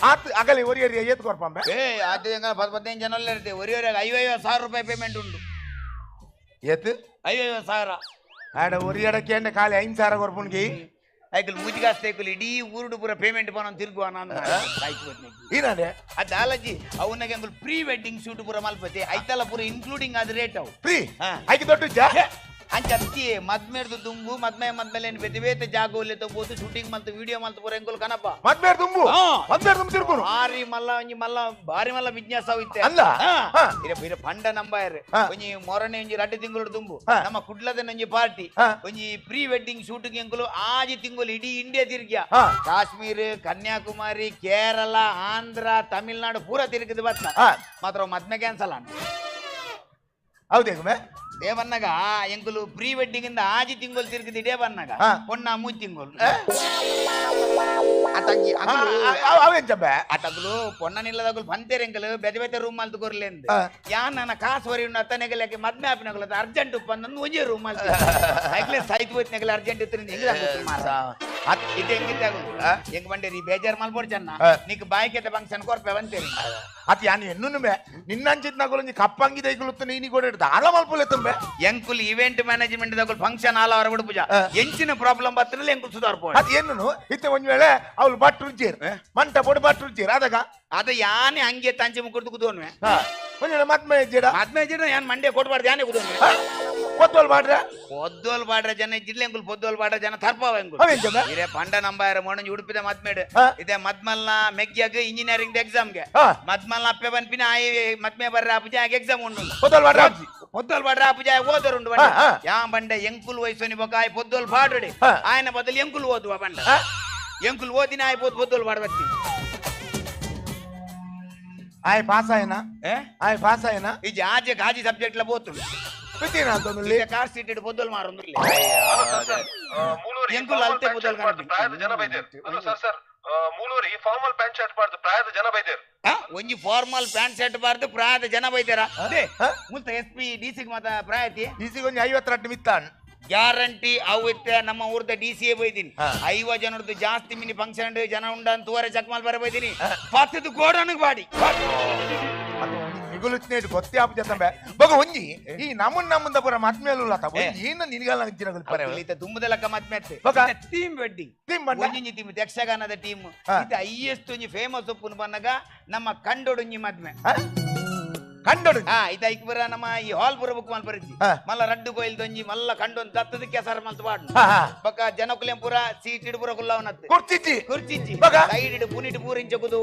ಆತ್ ಅಗಲಿ ಒರಿಯರಿ ಏತ್ ಕೊರ್ಪಂಬೆ ಏ ಅದು ಎಂಗ 10-15 ಜನ ಎಲ್ಲ ಇರ್ತೇವೆ ಒರಿಯರಿ 50-50 ಸಾವಿರ ರೂಪಾಯಿ ಪೇಮೆಂಟ್ ಉಂಡು ಏತ್ 50-50 ಸಾವಿರ ಆಡ ಒರಿಯಡಕ್ಕೆ ಖಾಲಿ 5 ಸಾವಿರ ಕೊರ್ಪುನ್ಗೆ ಐಕಲ್ ಮುಜಿಗಾಸ್ತೇಕುಲು ಇಡೀ ಊರುಡು ಪೂರ ಪೇಮೆಂಟ್ ಪೋನ ತಿರುಗುವ ಏನಾದೆ ಅದಾಲಜಿ ಅವನಿಗೆ ಅಂಗುಲ್ ಪ್ರೀ ವೆಡ್ಡಿಂಗ್ ಶೂಟ್ ಪೂರ ಮಲ್ಪತಿ ಐತಲ್ಲ ಪೂರ ಇನ್ಕ್ಲೂಡಿಂಗ್ ಅದು ರೇಟ್ ಅವು ಪ್ರೀ ಐಕೆ ದೊಡ್ಡ ಅಂಚತ್ತಿ ಮದ್ಮೇರ್ದು ದುಂಬು ಮದ್ಮೆ ಮದ್ಮೇಲೆ ಬೇತೆ ಬೇತೆ ಜಾಗ ಒಲ್ಲೆ ತಗೋದು ಶೂಟಿಂಗ್ ಮಲ್ತು ವಿಡಿಯೋ ಮಲ್ತು ಪೂರ ಎಂಗುಲ್ ಕನಪ ಮದ್ಮೇರ್ ದುಂಬು ಮದ್ಮೇರ್ ದುಂಬು ತಿರ್ಗುನು ಭಾರಿ ಮಲ್ಲ ಒಂಜಿ ಮಲ್ಲ ಭಾರಿ ಮಲ್ಲ ಬಿಸ್ನೆಸ್ ಅವಿತ್ತೆ ಅಲ್ಲ ಇರ ಇರ ಪಂಡ ನಂಬಾಯರ್ ಒಂಜಿ ಮೊರನೆ ಒಂಜಿ ರಡ್ಡು ತಿಂಗಳು ದುಂಬು ನಮ್ಮ ಕುಡ್ಲದ ಒಂಜಿ ಪಾರ್ಟಿ ಒಂಜಿ ಪ್ರೀ ವೆಡ್ಡಿಂಗ್ ಶೂಟಿಂಗ್ ಎಂಗುಲು ಆಜಿ ತಿಂಗಳು ಇಡೀ ಇಂಡಿಯಾ ತಿರ್ಗ್ಯ ಕಾಶ್ಮೀರ್ ಕನ್ಯಾಕುಮಾರಿ ಕೇರಳ ಆಂಧ್ರ ತಮಿಳ್ನಾಡು ಪೂರ ತಿರುಗಿದ ಬತ್ತ ಮಾತ್ರ ಮದ್ಮೆ ಕ್ಯಾನ್ಸಲ್ ಅಣ್ಣ ಹೌದೇ ದೇವನ್ನಗ ಎಂಕುಲು ಪ್ರೀ ವೆಡ್ಡಿಂಗ್ ಇಂದ ಆಜಿ ತಿಂಗಳು ತಿರುಗಿದ ಇಡೇ ಬನ್ನಗ ಪೊಣ್ಣ ಮೂಜ್ ತಿಂಗಳು ಅಟಗ್ಲು ಪೊಣ್ಣ ನಿಲ್ಲದಾಗಲು ಬಂತೇರೆ ಎಂಕಲು ಬೆದೆ ಬೆತೆ ರೂಮ್ ಮಲ್ತು ಕೊರ್ಲೇಂದು ಯಾ ನನ್ನ ಕಾಸು ವರಿ ಉಂಡು ಅತ್ತನೆಗಲಕ್ಕೆ ಮದ್ಮೆ ಆಪಿನಗಲ ಅರ್ಜೆಂಟ್ ಉಪ್ಪಂದು ಒಂಜೇ ರೂಮ್ ಮಲ್ತು ಸೈಕ್ಲೆ ಸೈತ್ ಹೋಯ್ತನೆಗಲ ಅರ್ಜೆಂಟ್ ಇತ್ತು ಹೆಂಗ್ ಇದು ಹೆಂಗಿತ್ತೆ ಹೆಂಗ್ ಬಂಡೇರಿ ಬೇಜಾರ್ ಮಲ್ಪೋಡ್ ಚೆನ್ನ ನಿಕ್ ಬಾಯ್ಕೆತ ಫಂಕ್ಷನ್ ಕೊರ್ಪೆ ಬಂತೇರಿ ಅತ್ ಯಾನ್ ಎನ್ನುನುಮೆ ನಿನ್ನಂಚಿತ್ನಗುಲು ಕಪ್ಪಂಗಿ ದೈಗುಲುತ್ತ ನೀನಿ ಕೂಡ ದಾಲ ಮಲ್ಪುಲೆ ತುಂಬೆ ಎಂಕುಲ್ ಇವೆಂಟ್ ಮ್ಯಾನೇಜ್ಮೆಂಟ್ ದಗುಲ್ ಫಂಕ್ಷನ್ ಆಲ್ ಅವರ ಬಿಡು ಪೂಜಾ ಎಂಚಿನ ಪ್ರಾಬ್ಲಮ್ ಬತ್ತನಲ್ಲಿ ಎಂಕುಲ್ ಸುಧಾರ್ಪೋ ಅದ್ ಎನ್ನುನು ಇತ್ತೆ ಒಂದ್ ವೇಳೆ ಅವಳು ಭಟ್ರು ಉಜ್ಜೇರ್ ಮಂಟಪೋಡು ಭಟ್ರು ಉಜ್ಜೇರ್ ಅದಾಗ ಅದ ಯಾನೆ ಹಂಗೆ ತಂಚೆ ಮುಕ್ಕುರ್ದು ಕುದೋನ್ವೆ ಒಂದ್ ವೇಳೆ ಮದ್ಮೆ ಇಜ್ಜೇಡ ಮದ್ಮೆ ಇಜ್ಜೇಡ ಯಾನ್ ಮಂಡ್ಯ ಕೊಡ್ಬಾರ್ದು ಯಾನೆ ಕುದೋನ್ವೆ ಪೊದ್ದೋಲ್ ಬಾಡ್ರ ಪೊದ್ದೋಲ್ ಬಾಡ್ರ ಜನ ಜಿಲ್ಲೆ ಎಂಕುಲ್ ಪೊದ್ದೋಲ್ ಬಾಡ್ರ ಜನ ತರ್ಪಾವ ಎಂಕುಲ್ ಇರೇ ಪಂಡ ನಂಬಾರ ಮೊಣಂಜಿ ಉಡುಪಿದ ಮದ್ಮೇಡ್ ಇದೆ ಮದ್ಮಲ್ನ ಮೆಗ್ಯಾಗ ಇಂಜಿನಿಯರಿಂಗ್ ಎಕ್ಸಾಮ್ಗೆ ಮದ್ಮಲ್ನ ಅಪ್ಪೆ ಬನ್ಪಿನ ಆಯಿ ಮದ್ಮೆ ಬರ್ರ ಅಪ್ಪಜ ಆಗ ಎಕ್ಸಾಮ್ ಉಂಡು ಪೊದ್ದೋಲ್ ಬಾಡ್ರ ಪೊದ್ದೋಲ್ ಬಾಡ್ರ ಅಪ್ಪಜ ಓದರ್ ಉಂಡು ಬಂಡ ಯಾ ಬಂಡೆ ಎಂಕುಲ್ ವಯಸ್ಸು ಬೊಕ್ಕ ಆಯ್ ಪೊದ್ದೋಲ್ ಬಾಡ್ರಡಿ ಆಯನ ಬದಲು ಎಂಕುಲ್ ಓದುವ ಬಂಡ ಎಂಕುಲ್ ಓದಿನ ಆಯ್ ಪೊದ್ ಪೊದ್ದೋಲ್ ಬಾಡ್ಬತ್ತಿ ಆಯ್ ಪಾಸ್ ಆಯನ ಆಯ್ ಪಾಸ್ ಆಯನ ಈ ಆಜೆ ಗಾಜಿ ಸಬ್ಜೆಕ್ಟ್ ಲ ಬೋತು ಕಾರ್ ಸೀಟ್ ಪೊದ್ದೋಲ್ ಮಾರೊಂದು ಎಂಕುಲ್ ಅಲ್ತೆ ಪೊದ್ದೋಲ್ ಒಂಜಿ ಫಾರ್ಮಲ್ ಪ್ಯಾಂಟ್ ಶರ್ಟ್ ಬಾರ್ದು ಪ್ರಾಯದ ಜನ ಬೈತಾರ ಮುಲ್ತ ಎಸ್ ಪಿ ಡಿ ಸಿ ಮಾತ ಪ್ರಾಯತಿ ಡಿ ಸಿ ಒಂಜಿ 52 ಮಿತ್ತಾನ್ ಗ್ಯಾರಂಟಿ ಅವು ಇತ್ತೆ ನಮ್ಮ ಊರ್ದ ಡಿ ಸಿ ಎ ಬೈದೀನಿ 50 ಜನರದ್ದು ಜಾಸ್ತಿ ಮಿನಿ ಫಂಕ್ಷನ್ ಜನ ಉಂಡ ಅಂತ ತೂವರೆ ಚಕ್ಮಾಲ್ ಬರ ಬೈದೀನಿ ಪತ್ತದ ಗೋಡನಿಗೆ ಬಾಡಿ ನಿಗುಲುಚ್ನೇಟ್ ಗೊತ್ತೇ ಆಪು ಜತಂಬೆ ಬಗ ಒಂಜಿ ಈ ನಮುನ್ ನಮ್ಮುಂದ ಪೂರ ಮದ್ಮೇಲುಲ್ಲ ತ ಒಂಜಿ ಏನ ನಿನಗಲ್ಲ ಅಂಚಿನಗಲ್ ಪರೆ ಈತ ದುಂಬುದಲಕ್ಕ ಮದ್ಮೆ ಅತ್ತೆ ಥೀಮ್ ವೆಡ್ಡಿಂಗ್ ಥೀಮ್ ಬಂಡ ಒಂಜಿ ಥೀಮ್ ಯಕ್ಷಗಾನದ ಟೀಮ್ ಇದು ಹೈಯೆಸ್ಟ್ ಒಂಜಿ ಫೇಮಸ್ ಉಪ್ಪುನು ಬನ್ನಗ ನಮ್ಮ ಕಂಡೊಡೊಂಜಿ ಮದ್ಮೆ ಕಂಡೊಡು ಇತ ಐಕ್ ಬರ ನಮ್ಮ ಈ ಹಾಲ್ ಪೂರ ಬುಕ್ ಮಲ್ಪರಿಜಿ ಮಲ್ಲ ರಡ್ಡು ಕೊಯ್ಲ್ದೊಂಜಿ ಮಲ್ಲ ಕಂಡೊಂದು ದತ್ತದ ಕೆಸರ ಮಲ್ತು ಬಾಡ್ನು ಬೊಕ ಜನಕುಲೆಂ ಪೂರ ಸೀಟ್ ಇಡು ಪೂರ ಕುಲ್ಲವನತ್ತೆ ಕುರ್ಚಿಜ್ಜಿ ಕುರ್ಚಿಜ್ಜಿ ಸೈಡ್ ಇಡು ಪುನಿಟ್ ಪೂರ ಇಂಚ ಕುದು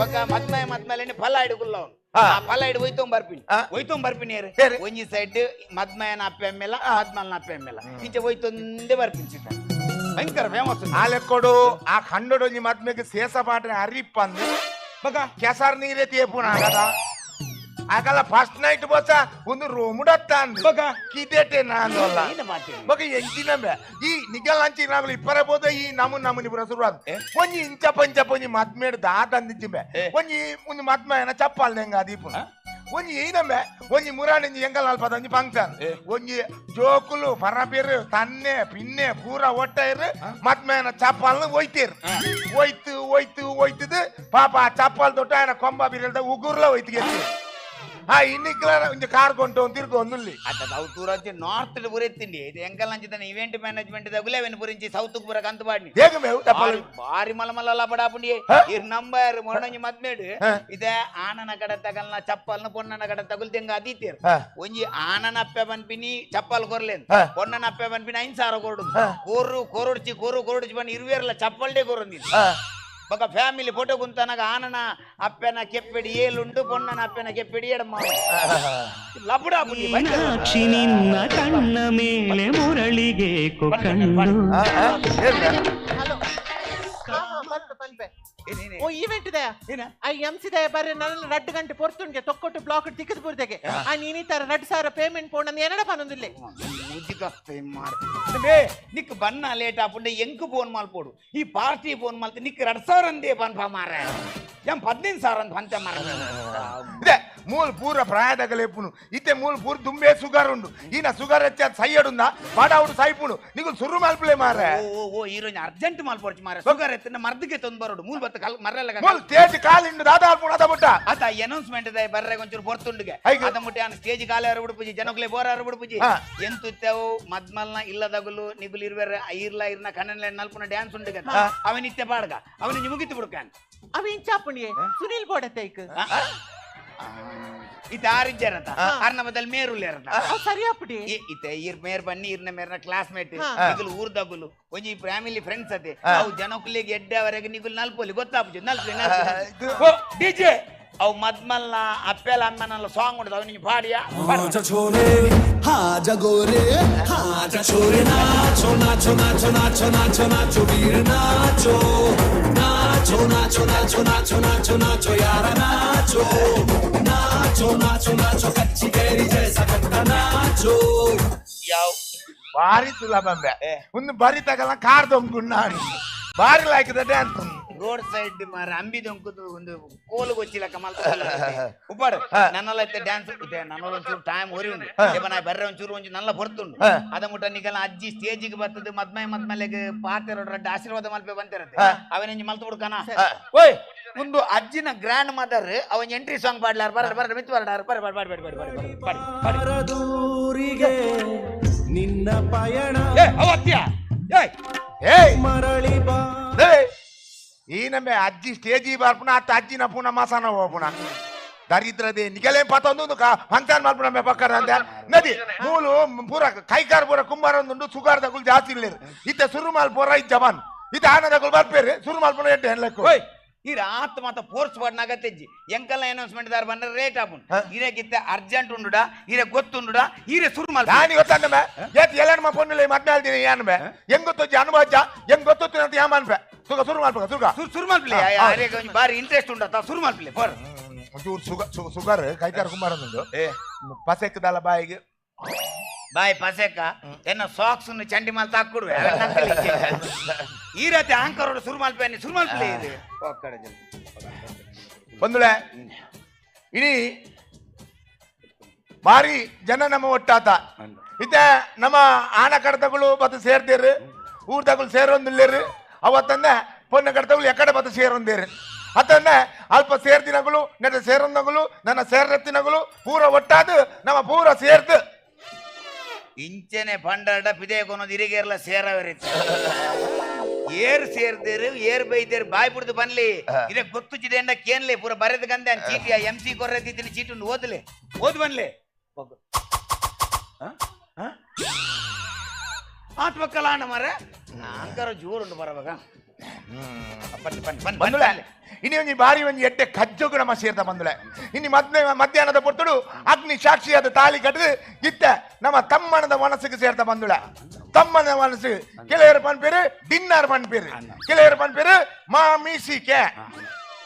ಬೊಕ ಮದ್ಮೆ ಮದ್ಮೇಲೆ ಫಲ ಇಡು ಕುಲ್ಲವನು ಆ ಫಲ ಇಡು ಒಯ್ತೊಂಬ್ ಬರ್ಪಿನಿ ಒಯ್ತೊಂಬ್ ಬರ್ಪಿನಿ ಒಂಜಿ ಸೈಡ್ ಮದ್ಮಯನ ಅಪ್ಪೆ ಮೇಲ ಮದ್ಮಲ್ನ ಅಪ್ಪೆ ಮೇಲ ಇಂಚ ಒಯ್ತೊಂದೇ ಬರ್ಪಿನಿ ಸೀಟ ಭಯಂಕರ ಫೇಮಸ್ ಆ ಲೆಕ್ಕೊಡು ಆ ಕಂಡೊಡೊಂಜಿ ಮದ್ಮೆಗೆ ಸೇಸ ಪಾಟ್ರೆ ಅರಿಪ್ಪಂದು ಬೊಕ ಕೆಸರ್ ನೀರೇ ತೇಪುನ ಆಗದ ಆಗಲ್ಲ ಫಸ್ಟ್ ನೈಟ್ ಬೋಸ ಒಂದು ರೂಮ್ ಡತ್ತ ಬೊಕ ಕಿದೇಟೆ ನಾಂದಲ್ಲ ಬೊಕ ಎಂಚಿನಂಬೆ ಈ ನಿಗಲ್ ಅಂಚಿ ನಾಗಲು ಇಪ್ಪರೆ ಬೋದ ಈ ನಮು ನಮುನಿ ಪುರ ಶುರುವಾದ ಒಂಜಿ ಇಂಚ ಪಂಚ ಒಂಜಿ ಮದ್ಮೇಡ್ ದಾತ ಅಂದಿಜ್ಜಿಂಬೆ ಒಂಜಿ ಒಂದು ಮದ್ಮಯನ ಚಪ್ಪಾಲ್ ನೆಂಗ ಅದೀಪುನ ಒಂಜಿ ಏನಂಬೆ ಒಂಜಿ ಮುರಾಣಿಂಜಿ ಎಂಗಲ್ ಅಲ್ಪದ ಒಂಜಿ ಫಂಕ್ಷನ್ ಒಂಜಿ ಜೋಕುಲು ಪರಪೇರು ತನ್ನೆ ಪಿನ್ನೆ ಪೂರ ಒಟ್ಟಾಯಿರು ಮದ್ಮಯನ ಚಪ್ಪಾಲ್ನ ಒಯ್ತೇರು ಒಯ್ತು ಒಯ್ತು ಒಯ್ತದು ಪಾಪ ಆ ಚಪ್ಪಾಲ್ ದೊಡ್ಡ ఆయన ಕೊಂಬ ಬಿರಲ್ದ ಉಗುರ್ಲ ಒಯ್ತು ಆ ಇನ್ನಿಕ್ಲ ಒಂಜಿ ಕಾರ್ ಕೊಂಟು ತಿರ್ಗೊಂದುಲ್ಲಿ ಅತ್ತ ಸೌತ್ ಊರಂಚಿ ನಾರ್ತ್ ಪೂರ ಎತ್ತಿಂಡಿ ಇದು ಎಂಕಲ್ ಅಂಚಿದ ಇವೆಂಟ್ ಮ್ಯಾನೇಜ್ಮೆಂಟ್ ದಗುಲೆ ಅವನ್ ಪುರಿಂಚಿ ಸೌತ್ ಪೂರ ಕಂತು ಬಾಡ್ನಿ ಹೇಗೆ ಮೇವು ತಪ್ಪಲು ಭಾರಿ ಮಲ ಮಲ್ಲ ಬಡಾಪುಂಡಿ ಇರ್ ನಂಬರ್ ಮೊರಣಂಜಿ ಮದ್ಮೇಡು ಇದೆ ಆನನ ಕಡೆ ತಗಲ್ನ ಚಪ್ಪಲ್ನ ಪೊನ್ನನ ಕಡೆ ತಗುಲ್ ತೆಂಗ ಅದೀತಿರ್ ಒಂಜಿ ಆನನ ಅಪ್ಪೆ ಬನ್ಪಿನಿ ಚಪ್ಪಲ್ ಕೊರ್ಲೇನ್ ಪೊನ್ನನ ಅಪ್ಪೆ ಬನ್ಪಿನಿ 5,000 ಕೊರಡು ಕೋರು ಕೋರುಡ್ಚಿ ಕೋರು ಕೋರುಡ್ಚಿ ಬನ್ನಿ ಇರುವೇರ್ಲ ಚಪ್ಪಲ್ಡೆ ಕೋರೊಂದಿನಿ ಬೊಕ ಫ್ಯಾಮಿಲಿ ಫೋಟೋ ಕುಂತನಾಗ ಆನನ ಅಪ್ಪೆನ ಕೆಪ್ಪೆಡಿ ಏಲುಂಡು ಪೊನ್ನನ ಅಪ್ಪೆನ ಕೆಪ್ಪೆಡಿ ಎಡಮ್ಮ ಲಬುಡಾ ಮೀನಾಕ್ಷಿ ನಿನ್ನ ಕಣ್ಣ ಮೇಲೆ ಮುರಳಿಗೆ ಕಣ್ಣು ಓ ಈವೆಂಟ್ ಇದೆ I M C ದೆ ಬರ್ರೆ ನನ್ನ 2 ಗಂಟೆ ಪೊರ್ತುಂಗೆ ತೊಕ್ಕೊಟ್ಟು ಬ್ಲಾಕ್ ತಿಕ್ಕದ ಪೂರ್ತೆಗೆ ಆ ನೀನಿ ತರ 2,000 ಪೇಮೆಂಟ್ ಪೋಣ ಏನಡ ಪನೊಂದಿಲ್ಲೆ ನಿಕ್ ಬನ್ನ ಲೇಟ್ ಆಪುಂಡೆ ಎಂಕ್ ಫೋನ್ ಮಲ್ಪೋಡು ಈ ಪಾರ್ಟಿ ಫೋನ್ ಮಲ್ತ ನಿಕ್ 2,000 ಅಂದೇ ಪನ್ಪ ಮಾರ ಎಂ 15,000 ಅಂತ ಪಂತೆ ಮಾರ ಇದೆ ಮೂಲ ಪೂರ ಪ್ರಾಯದಗಲೇಪುನು ಇತ್ತೆ ಮೂಲ ಪೂರ ದುಂಬೆ ಸುಗರ್ ಉಂಡು ಈನ ಸುಗರ್ ಹೆಚ್ಚ ಸೈಯಡುಂದ ಬಾಡಾವುಡು ಸೈಪುನು ನಿಗು ಸುರು ಮಲ್ಪಲೆ ಮಾರೆ ಓ ಓ ಹೀರೋಯಿನ್ ಅರ್ಜೆಂಟ್ ಮಲ್ಪೊರ್ಚಿ ಮಾರೆ ಸುಗರ್ ಎತ್ತಿನ ಮರ್ದಿಗೆ ತಂದು ಬರೋಡು ಮೂಲ ಬತ್ತ ಕಲ್ ಮರ್ರೆಲ್ಲ ಮೂಲ ತೇಜ್ ಕಾಲಿಂಡು ದಾದಾ ಅಲ್ಪುಣ ಅದ ಮುಟ್ಟ ಅತ ಅನೌನ್ಸ್ಮೆಂಟ್ ದಾಯ ಬರ್ರೆ ಒಂಚೂರು ಪೊರ್ತುಂಡುಗೆ ಅದ ಮುಟ್ಟ ಆನ್ ಸ್ಟೇಜ್ ಕಾಲೇರ ಬಿಡುಪುಜಿ ಜನಕ್ಲೆ ಬೋರಾರ ಬಿಡುಪುಜಿ ಎಂತುತ್ತೇವು ಮದ್ಮಲ್ನ ಇಲ್ಲದಗುಲು ನಿಗುಲು ಇರ್ಬೇರೆ ಐರ್ಲ ಇರ್ನ ಕಣ್ಣನ್ಲೆ ನಲ್ಪುನ ಡ್ಯಾನ್ಸ್ ಉಂಡುಗೆ ಅವನ ಇತ್ತೆ ಪಾಡ್ಗ ಅವನ ಮುಗಿತು ಬಿಡುಕಾನ್ ಅವ ಇಂಚಾಪುಣಿಯೇ ಸುನಿಲ್ ಬೋಡತೈಕ್ ಇತ ಆರಿಜ್ಜರತ ಅರ್ನ ಬದಲ್ ಮೇರುಲ್ಲೇರತ ಸರಿಯಾಪುಡಿ ಇತ್ತೆ ಇರ್ ಮೇರ್ ಬನ್ನಿ ಇರ್ನ ಮೇರ್ನ ಕ್ಲಾಸ್ಮೇಟ್ ನಿಗುಲು ಊರ್ದಗುಲು ಒಂಜಿ ಫ್ಯಾಮಿಲಿ ಫ್ರೆಂಡ್ಸ್ ಅತೆ ಅವು ಜನಕುಲಿಗೆ ಎಡ್ಡೆವರೆಗೆ ನಿಗುಲು ನಲ್ಪೊಲಿ ಗೊತ್ತಾಪುಜಿ ನಲ್ಪಿ ನಲ್ಪಿ ಡಿಜೆ ಅವು ಮದ್ಮಲ್ನ ಅಪ್ಪೆಲ ಅಮ್ಮನಲ್ಲ ಸಾಂಗ್ ಉಂಟು ಅವನಿಗೆ ಪಾಡಿಯಾ छोरे हाँ जगोरे हाँ जा छोरे नाचो नाचो नाचो नाचो नाचो नाचो वीर नाचो नाचो नाचो नाचो नाचो नाचो नाचो यारा नाचो नाचो नाचो नाचो कच्ची कैरी जैसा खट्टा नाचो ಯಾವ್ ಬಾರಿ ಸುಲಭ ಅಂಬೆ ಒಂದು ಬಾರಿ ತಗಲ್ಲ ಕಾರ್ ದೊಂಕುಣ್ಣ ಬಾರಿ like the dance road side ಮಾರ ಅಂಬಿ ದೊಂಕುದು ಒಂದು ಕೋಲು ಗೊಚ್ಚಿಲ್ಲ ಕಮಲ್ ಉಪ್ಪಾಡು ನನ್ನಲ್ಲ ಇತ್ತೆ ಡ್ಯಾನ್ಸ್ ಇದೆ ನನ್ನಲ್ಲ ಒಂಚೂರು ಟೈಮ್ ಹೊರಿ ಉಂಡು ನಾ ಬರ್ರೆ ಒಂಚೂರು ಒಂಚೂರು ನಲ್ಲ ಹೊರ್ತುಂಡು ಅದ ಮುಟ್ಟ ನಿಗಲ್ಲ ಅಜ್ಜಿ ಸ್ಟೇಜಿಗೆ ಬರ್ತದೆ ಮದ್ಮೈ ಮದ್ಮಲೆಗೆ ಪಾತೆರೋಡು ರಡ್ಡ ಆಶೀರ್ವಾದ ಮಲ್ಪೆ ಬಂತಿರತ್ತೆ ಅವನೆಂಜಿ ಮಲ್ತು ಬಿಡ್ಕಾನ ಓಯ್ ಒಂದು ಅಜ್ಜಿನ ಗ್ರ್ಯಾಂಡ್ ಮದರ್ ಅವನ್ ಎಂಟ್ರಿ ಸಾಂಗ್ ಪಾಡ್ಲಾರ ಬರ ಬರ ಮಿತ್ ಬರಡಾರ ಬರ ಬರ ಬರ ಬರ ಬರ ಬರ ದೂರಿಗೆ ನಿನ್ನ ಪಯಣ ಅವತ್ಯ ಏಯ್ ಮರಳಿ ಬಾ ಈ ನಮ್ಮೆ ಅಜ್ಜಿ ಸ್ಟೇಜಿ ಬರ್ಪುನ ಅತ್ತ ಅಜ್ಜಿನ ಪುನ ಮಸಾನ ಹೋಪುನ ದರಿದ್ರದೆ ನಿಗಲೇಂ ಪತೊಂದು ಫಂಕ್ಷನ್ ಮಲ್ಪುನ ಮೆ ಪಕ್ಕದ ಅಂದೆ ನದಿ ಮೂಲು ಪೂರ ಕೈಕಾರ್ ಪೂರ ಕುಂಬಾರ ಒಂದುಂಡು ಸುಗಾರ್ ದಗುಲು ಜಾಸ್ತಿ ಇಲ್ಲೇರು ಇತ್ತೆ ಸುರುಮಾಲ್ ಪೂರ ಇಜ್ಜ ಜವಾನ್ ಇತ್ತೆ ಆನ ದಗುಲು ಬರ್ಪೇರು ಸುರುಮಾಲ್ ಪೂರ ಎಡ್ಡೆ ಲೆಕ್ಕ ಓಯ್ ಈ ರಾತ್ ಮಾತ ಫೋರ್ಸ್ ಪಡ್ನಾಗ ತೆಜ್ಜಿ ಎಂಕಲ್ಲ ಅನೌನ್ಸ್ಮೆಂಟ್ ದಾರ ಬಂದ್ರೆ ರೇಟ್ ಆಪುಂಡು ಇರಕ್ಕಿತ್ತ ಅರ್ಜೆಂಟ್ ಉಂಡುಡಾ ಇರ ಗೊತ್ತುಂಡುಡಾ ಈರೆ ಸುರುಮಾಲ್ ನಾನಿ ಗೊತ್ತಂದ ಏತ್ ಎಲ್ಲಮ್ಮ ಪೊನ್ನುಲೆ ಮದ್ಮೇಲ್ದಿನಿ ಯಾನ್ ಬೆ ಹೆಂಗ್ ಗೊತ್ತೊಜ್ಜಿ ಅನುಭವಜ್ಜ ಹೆಂಗ್ ಗೊತ್ತೊತ್ತು ಅಂತ ಯಾಮನ್ಪೆ ಸುಗ ಸುರು ಮಲ್ಪಕ ಸುಗ ಸುರು ಮಲ್ಪಲೆ ಬಾರಿ ಇಂಟ್ರೆಸ್ಟ್ ಉಂಡತ್ತ ಸುರು ಮಲ್ಪಲೆ ಬರ್ ಒಂಚೂರು ಸುಗ ಸುಗರ್ ಕೈಕಾರ ಕುಮಾರ ಉಂಡು ಪಸೆಕ್ಕದಲ್ಲ ಬಾಯಿಗೆ ಬಾಯ್ ಪಸೆಕ್ಕ ಎನ್ನ ಸಾಕ್ಸ್ ಚಂಡಿ ಮಾಲ್ ತಾಕ್ಕುಡುವೆ ಈ ರೀತಿ ಆಂಕರ್ ಸುರು ಮಲ್ಪೆ ಸುರು ಮಲ್ಪಲೆ ಇದೆ ಬಂದುಳೆ ಇಡೀ ಬಾರಿ ಜನ ನಮ್ಮ ಒಟ್ಟಾತ ಇತ್ತೆ ನಮ್ಮ ಆನ ಕಡತಗಳು ಬತ್ತ ಸೇರ್ತೀರಿ ಊರ್ದಗಳು ಸೇರೊಂದಿಲ್ಲೇರು ಅವತ್ತಂದೆ ಪೊನ್ನ ಕಡತಗಳು ಎಕಡೆ ಬತ್ತ ಸೇರೊಂದೇರು ಅತನ್ನೆ ಅಲ್ಪ ಸೇರ್ದಿನಗಳು ನೆಟ ಸೇರೊಂದಗಳು ನನ್ನ ಸೇರ್ರತ್ತಿನಗಳು ಪೂರ ಒಟ್ಟಾದು ನಮ್ಮ ಪೂರ ಸೇರ್ದು ಇಂಚನೆ ಪಂಡಾಡ ಪಿದೆ ಕೊನೋದು ಇರಿಗೇರ್ಲ ಸೇರವರಿತ್ತು ಏರ್ ಸೇರ್ದೇರು ಏರ್ ಬೈದೇರು ಬಾಯ್ ಬಿಡ್ದು ಬನ್ಲಿ ಇದೇ ಗೊತ್ತು ಚಿದೆಂಡ ಕೇನ್ಲೆ ಪೂರ ಬರೆದ ಗಂದೆ ಚೀಟಿ ಎಂ ಸಿ ಕೊರ್ರೆದ್ದಿದ್ದೀನಿ ಚೀಟು ಓದ್ಲೆ ಓದ್ ಬನ್ಲೆ ಆತ್ಮಕ್ಕಲ ಅಣ್ಣ ಮಾರ ಅಂಕಾರ ಜೋರುಂಡು ಬರವಾಗ ಬಂದುಳೆ ಇನಿ ಒಂಜಿ ಬಾರಿ ಒಂಜಿ ಎಡ್ಡೆ ಕಜ್ಜೊಗು ನಮ್ಮ ಸೇರ್ದ ಬಂದುಳೆ ಇನಿ ಮಧ್ಯಾಹ್ನದ ಪೊರ್ತುಡು ಅಗ್ನಿ ಸಾಕ್ಷಿಯಾದ ತಾಳಿ ಕಟ್ಟದು ಇತ್ತ ನಮ್ಮ ತಮ್ಮನದ ಮನಸ್ಸಿಗೆ ಸೇರ್ದ ಬಂದುಳೆ ತಮ್ಮನ ಮನಸ್ಸು ಕೆಲವರು ಪನ್ಪೇರು ಡಿನ್ನರ್ ಪನ್ಪೇರು ಕೆಲವರು ಪನ್ಪೇರು ಮಾಮೀಸಿಕೆ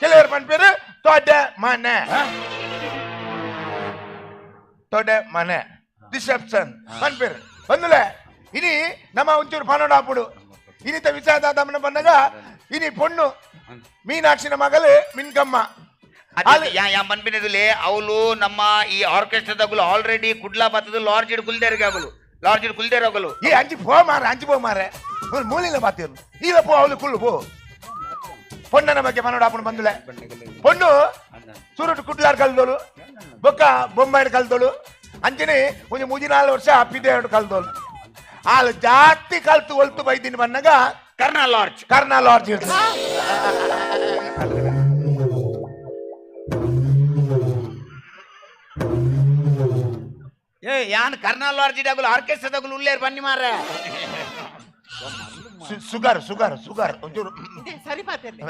ಕೆಲವರು ಪನ್ಪೇರು ತೊಡೆ ಮನೆ ತೊಡೆ ಮನೆ ರಿಸೆಪ್ಷನ್ ಪನ್ಪೇರು ಬಂದುಳೆ ಇನಿ ನಮ್ಮ ಒಂಚೂರು ಪನೋಡಾಪುಡು ಇನಿತ ವಿಷಾದ ದಮನ ಬಂದಾಗ ಇನಿ ಪೊಣ್ಣು ಮೀನಾಕ್ಷಿನ ಮಗಳು ಮಿನ್ಕಮ್ಮ ಬನ್ಬಿನದುಲೇ ಅವಳು ನಮ್ಮ ಈ ಆರ್ಕೆಸ್ಟ್ರಾದಾಗಲು ಆಲ್ರೆಡಿ ಕುಡ್ಲಾ ಬತ್ತದ ಲಾರ್ಜ್ ಕುಲ್ದೇರಿಗೆ ಆಗಲು ಲಾರ್ಜ್ ಕುಲ್ದೇರ್ ಆಗಲು ಈ ಅಂಚಿ ಪೋ ಮಾರ ಅಂಚಿ ಪೋ ಮಾರೆ ಮೂಲಿನ ಬಾತಿರು ಈಗ ಪೋ ಅವಳು ಕುಳ್ಳು ಪೋ ಪೊಣ್ಣನ ಬಗ್ಗೆ ಮನೋಡಾಪುಣ ಬಂದುಲೆ ಪೊಣ್ಣು ಸುರುಟು ಕುಡ್ಲಾರ್ ಕಲ್ದೋಳು ಬೊಕ್ಕ ಬೊಂಬಾಯಿಡ್ ಕಲ್ದೋಳು ಅಂಚನೆ ಒಂಜಿ ಮುಜಿನಾಲು ವರ್ಷ ಅಪ್ಪಿದೆ ಕಲ್ದೋಳು ಆಲ್ ಜಾಸ್ತಿ ಕಲ್ತು ಒಲ್ತು ಬೈದಿನ ಬಂದಾಗ ಕರ್ನಾ ಲಾರ್ಜ್ ಕರ್ನಾ ಲಾರ್ಜ್ ಏ ಯಾನ್ ಕರ್ನಾ ಲಾರ್ಜ್ ಇಡಾಗಲು ಆರ್ಕೆಸ್ಟ್ರಾದಾಗಲು ಉಲ್ಲೇರ್ ಬನ್ನಿ ಮಾರ ಸುಗರ್ ಸುಗರ್ ಸುಗರ್ ಒಂಚೂರು ಸರಿ ಮಾತಾಡ್ಲಿ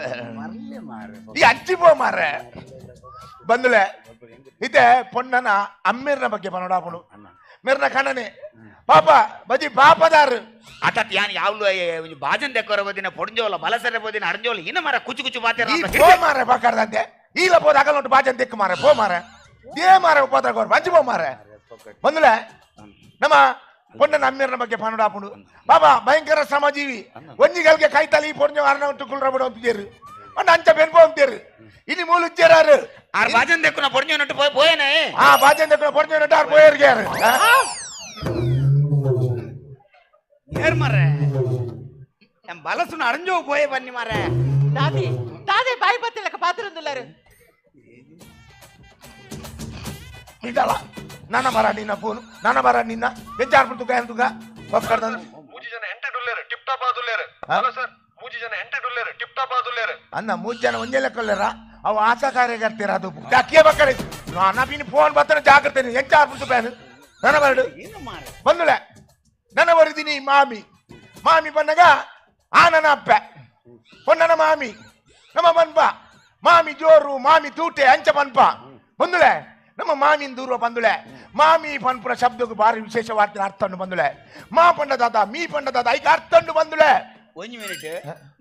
ಈ ಅಂಚಿ ಪೋ ಮಾರ್ರೆ ಬಂದುಲೆ ಇತ್ತೆ ಪೊಣ್ಣನ ಅಮ್ಮಿರ್ನ ಬಗ್ಗೆ ಪನೋಡಾಪುಡು ಮೆರ್ನ ಕಣ್ಣನೆ ಪಾಪ ಬಜಿ ಪಾಪದಾರು ಅಟತ್ ಯಾನ್ ಯಾವ್ಲು ಬಾಜನ್ ದೆಕ್ಕೋರ ಬೋದಿನ ಪೊಂಜೋಲ ಬಲಸರೆ ಬೋದಿನ ಅರ್ಜೋಲ ಇನ್ನ ಮಾರ ಕುಚು ಕುಚು ಬಾತೆ ಈ ಪೋ ಮಾರೆ ಬಾಕರ್ದಂತೆ ಈಲ ಪೋದ ಅಗಲೊಂಟು ಬಾಜನ್ ದೆಕ್ಕು ಮಾರೆ ಪೋ ಮಾರೆ they ಮಾರೆ ಉಪದ್ರ ಕೋರ್ ಬಂಜಿ ಪೋ ಮಾರೆ ಬಂದುಲೆ ನಮ್ಮ ಪೊಣ್ಣನ ಅಮ್ಮಿರ್ನ ಬಗ್ಗೆ ಪನೋಡಾಪುಡು ಬಾಬಾ ಭಯಂಕರ ಶ್ರಮಜೀವಿ ಒಂಜಿಗಲ್ಗೆ ಕೈತಲಿ ಪೊಂಜೋ ಅರ್ಣ ಉಂಟು ಕುಲ್ರ ಬಿಡು ಅಂತಿದ್ದೀರು ಅಂಡ ಅಂಚ ಬೆನ್ಪೋಂತೇರು ಇನಿ ಮೂಲು ಉಜ್ಜೇರಾರು ಆರ್ ಬಾಜನ್ ದೆಕ್ಕುನ ಪೊರ್ಜೊನಟ್ಟು ಪೋಯನೆ ಆ ಬಾಜನ್ ದೆಕ್ಕುನ ಪೊರ್ಜೊನಟ್ಟು ಆರ್ ಪೋಯರ್ಗ್ಯಾರು ಏರ್ ಮಾರ್ರೆ ಎಂ ಬಲಸುನ ಅರಂಜೋ ಪೋಯೆ ಬನ್ನಿ ಮಾರ್ರೆ ದಾದಿ ದಾದೆ ಬಾಯಿ ಬತ್ತಿಲಕ ಪಾತ್ರಂದುಲ್ಲಾರು ನಿಜಲ ನನ್ನ ಮರ ನಿನ್ನ ಫೋನ್ ನನ್ನ ಮರ ನಿನ್ನ ಎಂಚಾರ್ ತುಗ ತುಗ ಒಕ್ಕರ್ದನ್ ಮೂಜಿ ಜನ ಎಂಟೆಡ್ ಉಲ್ಲೇರು ಟಿಪ್ ಟಾಪ್ ಆದುಲ್ಲೇರು ಹಲೋ ಸರ್ ಮೂಜಿ ಜನ ಎಂಟೆಡ್ ಉಲ್ಲೇರು ಟಿಪ್ ಟಾಪ್ ಆದುಲ್ಲೇರು ಅನ್ನ ಮೂಜಿ ಜನ ಒಂಜೆ ಲೆಕ್ಕಲ್ಲೇರ ಅವು ಆಶಾ ಕಾರ್ಯಕರ್ತರ ಅದು ಜಾಕಿಯ ಬಕ್ಕರೆ ನನ್ನ ಪಿನ್ ಫೋನ್ ಬತ್ತನ ಜಾಗ್ರತೆ ಎಂಚಾರ್ ತುಗ ನನ್ನ ಬರಡು ಬಂದುಲೆ ನನ್ನ ಬರಿದಿನಿ ಮಾಮಿ ಮಾಮಿ ಬಂದಾಗ ಆ ನನ್ನ ಅಪ್ಪ ಹೊನ್ನನ ಮಾಮಿ ನಮ್ಮ ಬನ್ಪ ಮಾಮಿ ಜೋರು ಮಾಮಿ ತೂಟೆ ಅಂಚ ಪನ್ಪ ಬಂದುಲೆ ನಮ್ಮ ಮಾಮಿನ ದೂರ ಬಂದುಳೆ ಮಾಮಿ ಪನ್ಪುರ ಶಬ್ದಕ್ಕೆ ಬಾರಿ ವಿಶೇಷವಾದ ಅರ್ಥನ್ನು ಬಂದುಳೆ ಮಾ ಪಂಡ ದಾದ ಮೀ ಪಂಡ ದಾದ ಐಕ ಅರ್ಥನ್ನು ಬಂದುಳೆ ಒಂಜಿ ಮಿನಿಟ್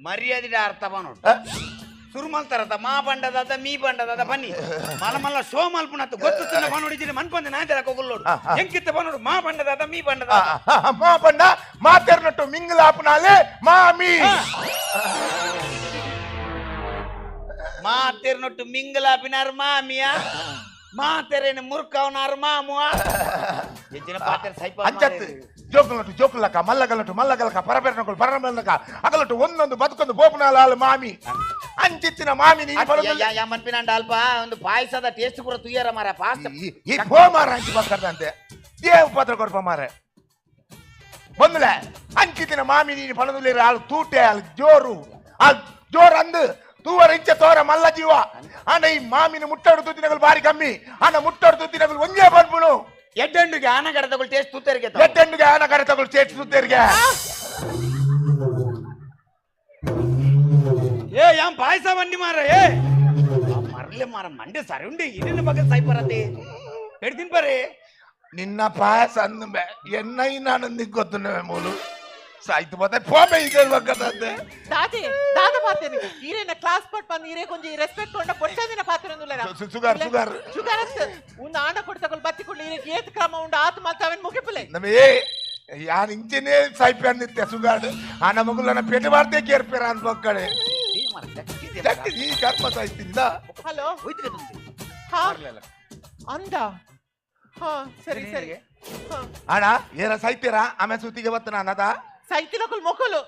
ಮರ್ಯಾದೆ ಅರ್ಥ ಬಾನೋಡು ಸುರುಮಲ್ ತರತ ಮಾ ಪಂಡ ದಾದ ಮೀ ಪಂಡ ದಾದ ಬನ್ನಿ ಮಲ ಮಲ್ಲ ಶೋ ಮಲ್ಪುನತ್ತು ಗೊತ್ತು ತಿನ್ನ ಬಾನೋಡಿಜಿನ ಮನ್ಪಂದೆ ನಾಯ್ತರ ಕೊಗುಲ್ಲೋಡು ಎಂಕಿತ್ತ ಬಾನೋಡು ಮಾ ಪಂಡ ದಾದ ಮೀ ಪಂಡ ದಾದ ಮಾ ಪಂಡ ಮಾತೆರ್ನಟ್ಟು ಮಿಂಗಲಾಪುನಾಲೆ ಮಾಮಿ ಮಾತೆರ್ನೊಟ್ಟು ಮಿಂಗಲಾಪಿನಾರ್ ಮಾಮಿಯಾ ಮಾತೆರೇನ ಮುರ್ಕವನಾರ್ ಮಾಮುವಾ ಎಂಚಿನ ಪಾತೆರ್ ಸೈಪ ಅಂಚತ್ತು ಜೋಕುಲಟ್ಟು ಜೋಕುಲಕ್ಕ ಮಲ್ಲಗಲಟ್ಟು ಮಲ್ಲಗಲಕ ಪರಪೆರ್ನಕುಲು ಪರಮೆರ್ನಕ ಅಗಲಟ್ಟು ಒಂದೊಂದು ಬದುಕೊಂದು ಬೋಪನಾಲ ಮಾಮಿ ಅಂಚಿತ್ತಿನ ಮಾಮಿ ನೀನು ಬರೋದು ಯಾ ಮನ್ಪಿನಾಂಡ ಅಲ್ಪ ಒಂದು ಪಾಯಸದ ಟೇಸ್ಟ್ ಪೂರ ತುಯ್ಯರ ಮಾರ ಪಾಸ್ತ ಈ ಪೋ ಮಾರ ಅಂಚಿ ಬಕ್ಕರ್ದಂತೆ ದೇವ ಪತ್ರ ಕೊರ್ಪ ಮಾರೆ ಬಂದುಲೆ ಅಂಚಿತ್ತಿನ ಮಾಮಿ ನೀನು ಪಣದುಲೇರು ಆಳು ತೂಟೆ ಆಳು ಜೋರು ಆಳು ಜೋರು ಅಂದು ತೂವರ ಇಂಚ ತೋರ ಮಲ್ಲ ಜೀವ ಆಂಡ ಈ ಮಾಮಿನ ಮುಟ್ಟಾಡು ತೂತಿನಗಳು ಬಾರಿ ಕಮ್ಮಿ ಆಂಡ ಮುಟ್ಟಾಡು ತೂತಿನಗಳು ಒಂದೇ ಬನ್ಪುನು ಎಡ್ಡೆಂಡುಗೆ ಆನ ಕಡೆ ತಗೊಳ್ಳಿ ಟೇಸ್ಟ್ ತೂತರಿಗೆ ಎಡ್ಡೆಂಡುಗೆ ಆನ ಕಡೆ ತಗೊಳ್ಳಿ ಟೇಸ್ಟ್ ತೂತರಿಗೆ ಏ ಯಾಂ ಪಾಯಸ ಬನ್ನಿ ಮಾರ ಏ ಮರಲೆ ಮಾರ ಮಂಡೆ ಸರಿ ಉಂಡೆ ಇನ್ನೇನು ಬಗ್ಗೆ ಸೈಪರತೆ ಎಡ್ತಿನ್ ಬರೇ ನಿನ್ನ ಪಾಯಸ ಅಂದ ಎನ್ನ ನಾನು ನಿಗ್ಗೊತ್ತುನ್ನೆ ಮೂಲು ಸಾಯ್ತು ಮತ್ತೆ ಫೋಮೆ ಈಗ ಹೇಳ್ಬೇಕಂತೆ ದಾದಿ ದಾದ ಪಾತೇನೆ ಈರೇನ ಕ್ಲಾಸ್ ಪಟ್ ಬಂದು ಈರೇ ಕೊಂಚ ರೆಸ್ಪೆಕ್ಟ್ ಕೊಂಡ ಪೊಚ್ಚದಿನ ಪಾತ್ರೆ ಸುಗರ್ ಸುಗರ್ ಶುಗರ್ ಅತ್ತ ಒಂದು ಆಂಡ ಕೊಡ್ತಕೊಳ್ ಬತ್ತಿ ಕೊಡ್ಲಿ ಈರೆ ಏತ್ ಕ್ರಮ ಉಂಡು ಆತ ಮಲ್ತಾವೆನ್ ಮುಗಿಪುಲೆ ನಮೇ ಯಾನ್ ಇಂಚೆನೇ ಸಾಯ್ಪೆ ಅಂದಿತ್ತೆ ಸುಗಾಡ್ ಆ ನಮಗುಲ್ಲ ಪೇಟೆ ವಾರ್ತೆ ಕೇರ್ಪೇರ ಅಂತ ಮಕ್ಕಳೆ ಈ ಕರ್ಮ ಸಾಯ್ತಿಲ್ಲ ಹಲೋ ಹಾ ಅಂದ ಹಾ ಸರಿ ಸರಿ ಅಣ್ಣ ಏನ ಸಾಯ್ತೀರಾ ಆಮೇಲೆ ಸುತ್ತಿಗೆ ಬತ್ತ ನಾನದ ಸೈತಿಲಕುಲ್ ಮೊಕಲು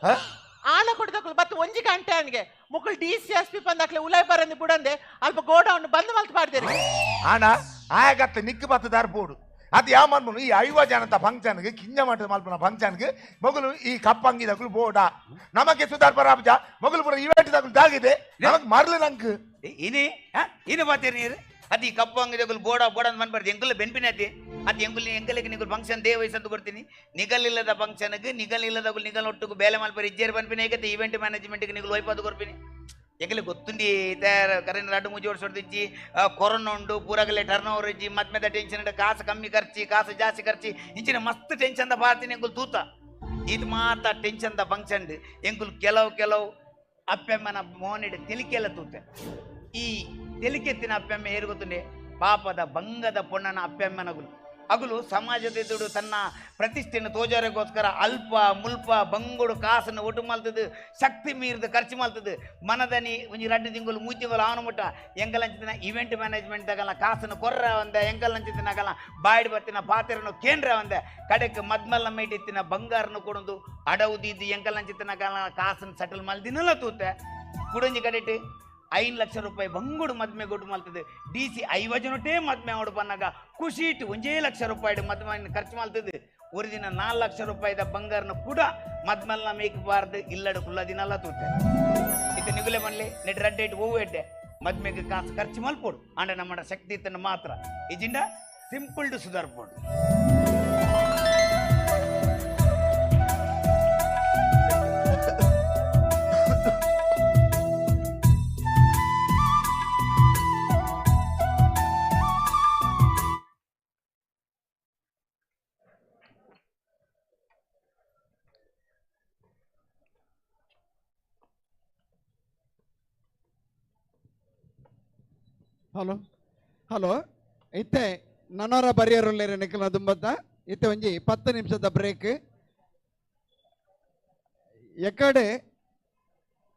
ಆಣ ಕೊಡ್ದಕುಲ್ ಬತ್ತು ಒಂಜಿ ಗಂಟೆ ಅವನಿಗೆ Mukul D C S P ಬಂದಾಕ್ಲೆ ಉಲಾಯ್ ಬರಂದು ಬುಡಂದೆ ಅಲ್ಪ ಗೋಡೌನ್ ಬಂದ್ ಮಲ್ತ್ ಪಾಡ್ದೇರಿ ಆಣ ಆಯಗತ್ತ ನಿಕ್ಕು ಬತ್ತದಾರ ಬೋಡು ಅದು ಯಾವ ಮನ್ಮನು ಈ ಐವ ಜನತ ಫಂಕ್ಷನ್ಗೆ ಕಿಂಜ ಮಟ್ಟದ ಮಲ್ಪನ ಫಂಕ್ಷನ್ಗೆ ಮಗಳು ಈ ಕಪ್ಪಂಗಿ ದಗುಲು ಬೋಡ ನಮಗೆ ಸುಧಾರ್ ಬರಾಬ್ಜ ಮಗಳು ಪೂರ ಇವೆಂಟ್ ದಗುಲು ದಾಗಿದೆ ನಮಗ್ ಮರ್ಲು ನಂಗೆ ಇನಿ ಇನಿ ಬಾತೀರಿ ನೀರು ಅದು ಈ ಕಪ್ಪು ಅಂಗಡಿಗಳು ಬೋಡ ಬೋಡ ಅಂತ ಮನ್ಬಾರ್ದು ಎಂಕುಲ ಬೆನ್ಪಿನತಿ ಅದು ಎಂಕುಲ್ ಎಂಕಲಿಗೆ ನಿಗುಲ್ ಫಂಕ್ಷನ್ they ವಯಸ್ಸಂತ ಕೊಡ್ತೀನಿ ನಿಗಲಿಲ್ಲದ ಫಂಕ್ಷನ್ಗೆ ನಿಗಲಿಲ್ಲದ ನಿಗಲ್ ಒಟ್ಟುಗು ಬೇಲೆ ಮಲ್ಪರಿ ಇಜ್ಜೇರು ಬನ್ಪಿನ ಏಕತೆ ಈವೆಂಟ್ ಮ್ಯಾನೇಜ್ಮೆಂಟ್ಗೆ ನಿಗುಲು ವೈಪಾದು ಕೊರ್ಪಿನಿ ಎಂಕಲೆ ಗೊತ್ತುಂಡಿ ಕರೆನ್ ರಡ್ಡು ಮುಜಿ ಓಡಿಸೋಡ್ದಿಜ್ಜಿ ಕೊರೋನಾ ಉಂಡು ಪೂರಗಲೆ ಟರ್ನ್ ಓವರ್ ಇಜ್ಜಿ ಮದ್ಮೆದ ಟೆನ್ಷನ್ ಕಾಸು ಕಮ್ಮಿ ಖರ್ಚಿ ಕಾಸು ಜಾಸ್ತಿ ಖರ್ಚಿ ಇಂಚಿನ ಮಸ್ತ್ ಟೆನ್ಷನ್ the ಬಾರ್ತೀನಿ ಎಂಕುಲ್ ತೂತ ಇದು ಮಾತ ಟೆನ್ಷನ್ the function ಎಂಕುಲ್ ಕೆಲವು ಕೆಲವು ಅಪ್ಪೆಮ್ಮನ ಮೋನಿಡ್ ತೆಲಿಕೆಲ್ಲ ತೂತೆ ಈ ತೆಲಿಕೆತ್ತಿನ ಅಪ್ಪೆಮ್ಮ ಏರು ಗೊತ್ತುಂಡೆ ಪಾಪದ ಬಂಗದ ಪೊಣ್ಣನ ಅಪ್ಪೆಮ್ಮನಗುಲು ಅಗುಲು ಸಮಾಜದ ಎದುರು ತನ್ನ ಪ್ರತಿಷ್ಠೆಯನ್ನು ತೋಜಾರಗೋಸ್ಕರ ಅಲ್ಪ ಮುಲ್ಪ ಬಂಗುಡು ಕಾಸನ್ನು ಒಟ್ಟು ಮಲ್ತದು ಶಕ್ತಿ ಮೀರಿದ ಖರ್ಚು ಮಲ್ತದು ಮನದನಿ ಒಂಜಿ ರಡ್ಡು ತಿಂಗಳು ಮೂರು ತಿಂಗಳು ಆನು ಮುಟ್ಟ ಎಂಕಲ್ ಅಂಚಿನ ಇವೆಂಟ್ ಮ್ಯಾನೇಜ್ಮೆಂಟ್ ತಗಲ್ಲ ಕಾಸನ್ನು ಕೊರ್ರ ಒಂದೆ ಎಂಕಲ್ ಅಂಚಿನಗಲ್ಲ ಬಾಯ್ಡ್ ಬರ್ತಿನ ಪಾತೆರನು ಕೇಂದ್ರ ಒಂದೆ ಕಡೆಕ್ ಮದ್ಮಲ್ಲ ಮೇಟಿತ್ತಿನ ಬಂಗಾರನು ಕೊಡೊಂದು ಅಡವುದಿದ್ದು ಎಂಕಲ್ ಅಂಚಿನ ಕಾಸನ್ನು ಸೆಟಲ್ ಮಲ್ದಿನಲ್ಲ ತೂತೆ ಕುಡಂಜಿ ಕಡೆಟ್ 5 ಲಕ್ಷ ರೂಪಾಯಿ ಬಂಗುಡು ಮದ್ಮೆ ಕೊಟ್ಟು ಮಲ್ತದೆ ಡಿ ಸಿ 50 ಜನಟೇ ಮದ್ಮೆ ಅವಡು ಬಂದಾಗ ಖುಷಿ ಇಟ್ಟು 1 ಲಕ್ಷ ರೂಪಾಯಿ ಮದ್ಮೆ ಖರ್ಚು ಮಾಡ್ತದೆ ಒಂದು ದಿನ 4 ಲಕ್ಷ ರೂಪಾಯಿದ ಬಂಗಾರನ ಕೂಡ ಮದ್ಮಲ್ನ ಮೇಕ್ ಬಾರ್ದು ಇಲ್ಲಡು ಕುಲ್ಲ ದಿನಲ್ಲ ತೂತೆ ಇತ್ತ ನಿಗುಲೆ ಬನ್ಲಿ ನೆಟ್ ರಡ್ಡೆ ಇಟ್ಟು ಹೂವು ಎಡ್ಡೆ ಮದ್ಮೆಗೆ ಕಾಸು ಖರ್ಚು ಮಲ್ಪೋಡು ಅಂಡ ನಮ್ಮ ಶಕ್ತಿ ಇತ್ತನ್ನು ಮಾತ್ರ ಇಜಿಂದ ಸಿಂಪಲ್ ಟು ಸುಧಾರ್ಪೋಡು. ಹಲೋ ಹಲೋ ಇತ್ತೆ ನನೋರ ಬರಿಯರುಲ್ಲೇರೆ ನಿಖಲ ದುಂಬತ್ತ ಇತ್ತೆ ಒಂಜಿ 10 ನಿಮಿಷದ ಬ್ರೇಕ್. ಎಕಡೆ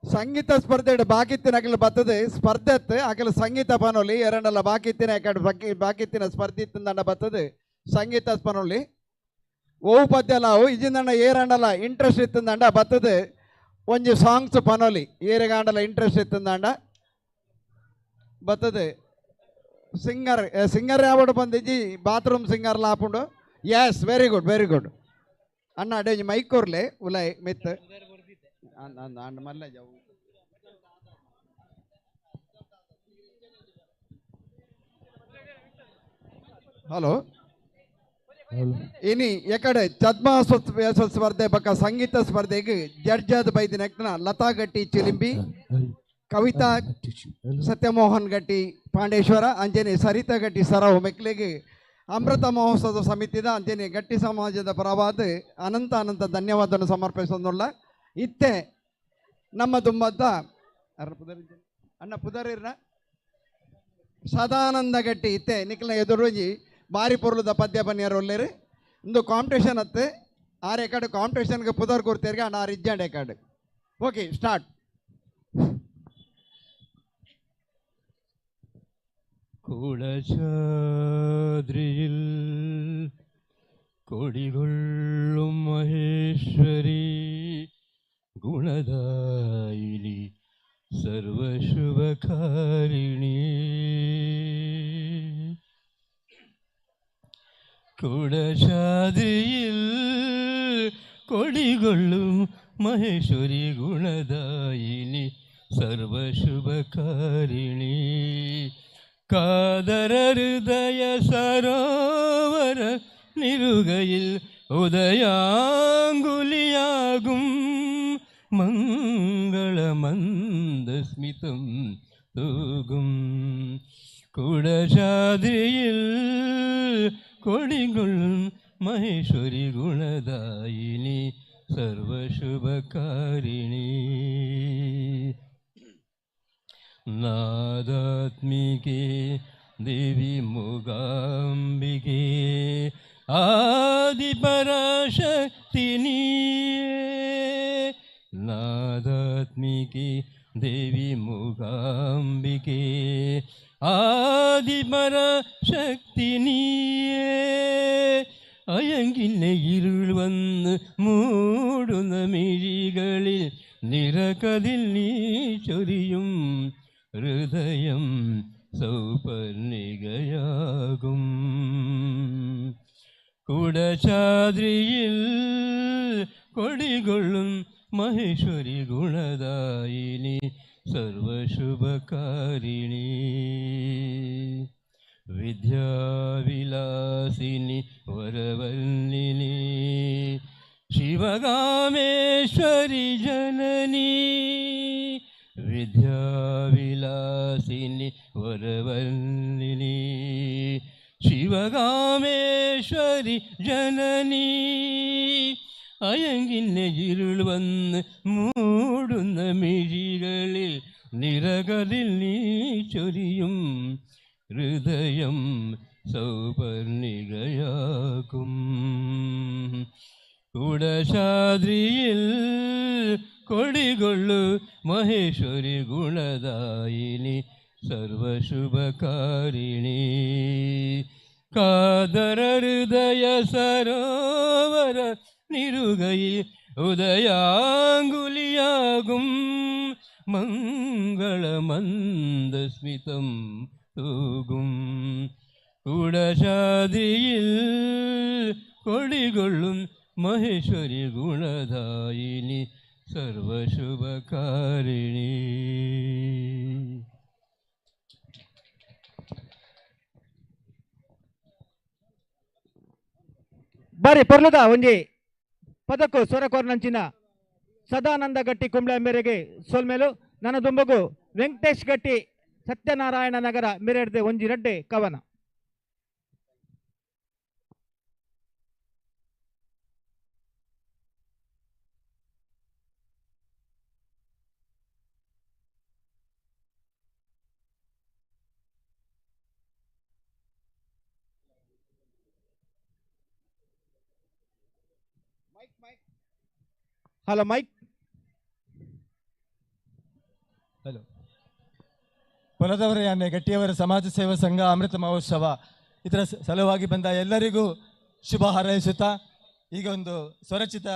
ಸಂಗೀತ ಸ್ಪರ್ಧೆ ಬಾಕಿತ್ತಿನ ಅಕಲ್ ಬರ್ತದೆ ಸ್ಪರ್ಧೆ ಅಕಲ್ ಸಂಗೀತ ಪನೊಲಿ ಎರಡಲ್ಲ ಬಾಕಿತ್ತಿನ ಎಕಡೆ ಬಾಕಿ ಬಾಕಿತ್ತಿನ ಸ್ಪರ್ಧೆ ಇತ್ತಿಂದಂಡ ಬರ್ತದೆ ಸಂಗೀತ ಪನೊಲಿ ಓವು ಪದ್ಯಲಾವು ಇಜಿಂದಂಡ ಏರಂಡಲ ಇಂಟ್ರೆಸ್ಟ್ ಇತ್ತಿಂದಂಡ ಬರ್ತದೆ ಒಂಜಿ ಸಾಂಗ್ಸ್ ಪನೊಲಿ ಏರೆಗಾಂಡಲ ಇಂಟ್ರೆಸ್ಟ್ ಇತ್ತಿಂದಂಡ ಬರ್ತದೆ ಸಿಂಗರ್ ಸಿಂಗರ್ ಯಾವಡು ಬಂದಿಜ್ಜಿ ಬಾತ್ರೂಮ್ ಸಿಂಗರ್ ಲಾಪುಂಡು. Yes, very good, very good. ಅಣ್ಣ ಅಡೇ ಮೈಕ್ ಕೊರ್ಲೆ ಉಲೈ ಮಿತ್ ಅಣ್ಣ ಮಲ್ಲ ಜಾವು. ಹಲೋ, ಇನಿ ಎಕಡೆ ಛದ್ಮ ಸ್ಪರ್ಧೆ ಬಕ್ಕ ಸಂಗೀತ ಸ್ಪರ್ಧೆಗೆ ಜಡ್ಜಾದ ಬೈದಿನ ಲತಾ ಗಟ್ಟಿ ಚಿಲಿಂಬಿ, ಕವಿತಾ ಸತ್ಯಮೋಹನ್ ಗಟ್ಟಿ ಪಾಂಡೇಶ್ವರ, ಅಂಜನೆ ಸರಿತಾ ಗಟ್ಟಿ ಸರಾವ್ ಮೆಕ್ಲೆಗೆ ಅಮೃತ ಮಹೋತ್ಸವದ ಸಮಿತಿದ ಅಂಜನೆ ಗಟ್ಟಿ ಸಮಾಜದ ಪರವಾದ ಅನಂತ ಅನಂತ ಧನ್ಯವಾದವನ್ನು ಸಮರ್ಪಿಸೋದಲ್ಲ. ಇತ್ತೆ ನಮ್ಮ ತುಂಬದ ಅಣ್ಣ ಪುದರಿರ್ನ ಸದಾನಂದ ಗಟ್ಟಿ ಇತ್ತೆ ನಿಕ್ಲ ಎದುರುಜಿ ಬಾರಿ ಪೊರ್ಲುದ ಪದ್ಯ ಬನ್ನಿಯರ್ ಒಲ್ಲೇರು ಒಂದು ಕಾಂಪಿಟೇಷನ್ ಅತ್ತೆ ಆರು ಎಕಡೆ ಕಾಂಪಿಟೇಷನ್ಗೆ ಪುದರ್ ಕೊಡ್ತೇರ್ಗೆ ಅಣ್ಣ ಆರು ಇಜ್ಜಾಂಡ್ ಎಕಡೆ. Okay, start. കുടജാദ്രിയിൽ കൊടികൊള്ളും മഹേശ്വരി ഗുണദായിനി സർവശുഭകാരിണി. കുടജാദ്രിയിൽ കൊടികൊള്ളും മഹേശ്വരി ഗുണദായിനി സർവശുഭകാരിണി. കാതര ഹൃദയ സരോവര നിരുകയിൽ ഉദയാങ്കുലിയാകും മംഗളമന്ദസ്മിതം തൂകും. കുടജാദ്രിയിൽ കൊടികൊള്ളും മഹേശ്വരി ഗുണദായിനി സർവശുഭകാരിണി. നാദാത്മികേ ദേവി മൂകാംബികേ ആദിപരാശക്തി നീയേ. നാദാത്മികേ ദേവി മൂകാംബികേ ആദിപരാശക്തി നീയേ. അയങ്കിന്നെ ഇരുൾ വന്ന് മൂടുന്ന മിഴികളിൽ നിറകതിൽ നീ ചൊരിയും ഹൃദയം സൗപർണികയാകും. കുടജാദ്രിയിൽ കൊടികൊള്ളും മഹേശ്വരി ഗുണദായിനി സർവശുഭകാരിണി. വിദ്യാവിലാസിനി വരവല്ലിനി ശിവകാമേശ്വരി ജനനി. വിദ്യാവിലാസിനി വരവല്ലിനി ശിവകാമേശ്വരി ജനനി. അയങ്കിന്നെ ഇരുൾ വന്ന് മൂടുന്ന മിഴികളിൽ നിറകതിൽ നീ ചൊരിയും ഹൃദയം സൗപർണികയാകും. കുടജാദ്രിയിൽ കൊടികൊള്ളു മഹേശ്വരി ഗുണദായിനി സർവശുഭകാരിണി. കാതര ഹൃദയ സരോവര നിരുകയിൽ ഉദയാങ്കുലിയാകും മംഗളമന്ദസ്മിതം തൂകും. കുടജാദ്രിയിൽ കൊടികൊള്ളും മഹേശ്വരി ഗുണദായിനി സർവശുഭകാരിണി. ಬಾರಿ ಪೊರ್ಲುದ ಒಂಜಿ ಪದಕ್ಕೂ ಸ್ವರಕೋರ್ನಂಚಿನ ಸದಾನಂದ ಗಟ್ಟಿ ಕುಂಬ್ಳೆ ಮೇರೆಗೆ ಸೋಲ್ಮೇಲು ನನ್ನ ದುಂಬಗು ವೆಂಕಟೇಶ್ ಗಟ್ಟಿ ಸತ್ಯನಾರಾಯಣ ನಗರ ಮೆರೆಡ್ದೆ ಒಂಜಿ ರಡ್ಡೆ ಕವನ. Hello mic. ಹಲೋ. ಪೊಲದವರ ಯಾನೆ ಗಟ್ಟಿಯವರ ಸಮಾಜ ಸೇವಾ ಸಂಘ ಅಮೃತ ಮಹೋತ್ಸವ ಇದರ ಸಲುವಾಗಿ ಬಂದ ಎಲ್ಲರಿಗೂ ಶುಭ ಹಾರೈಸುತ್ತಾ ಈಗ ಒಂದು ಸ್ವರಚಿತ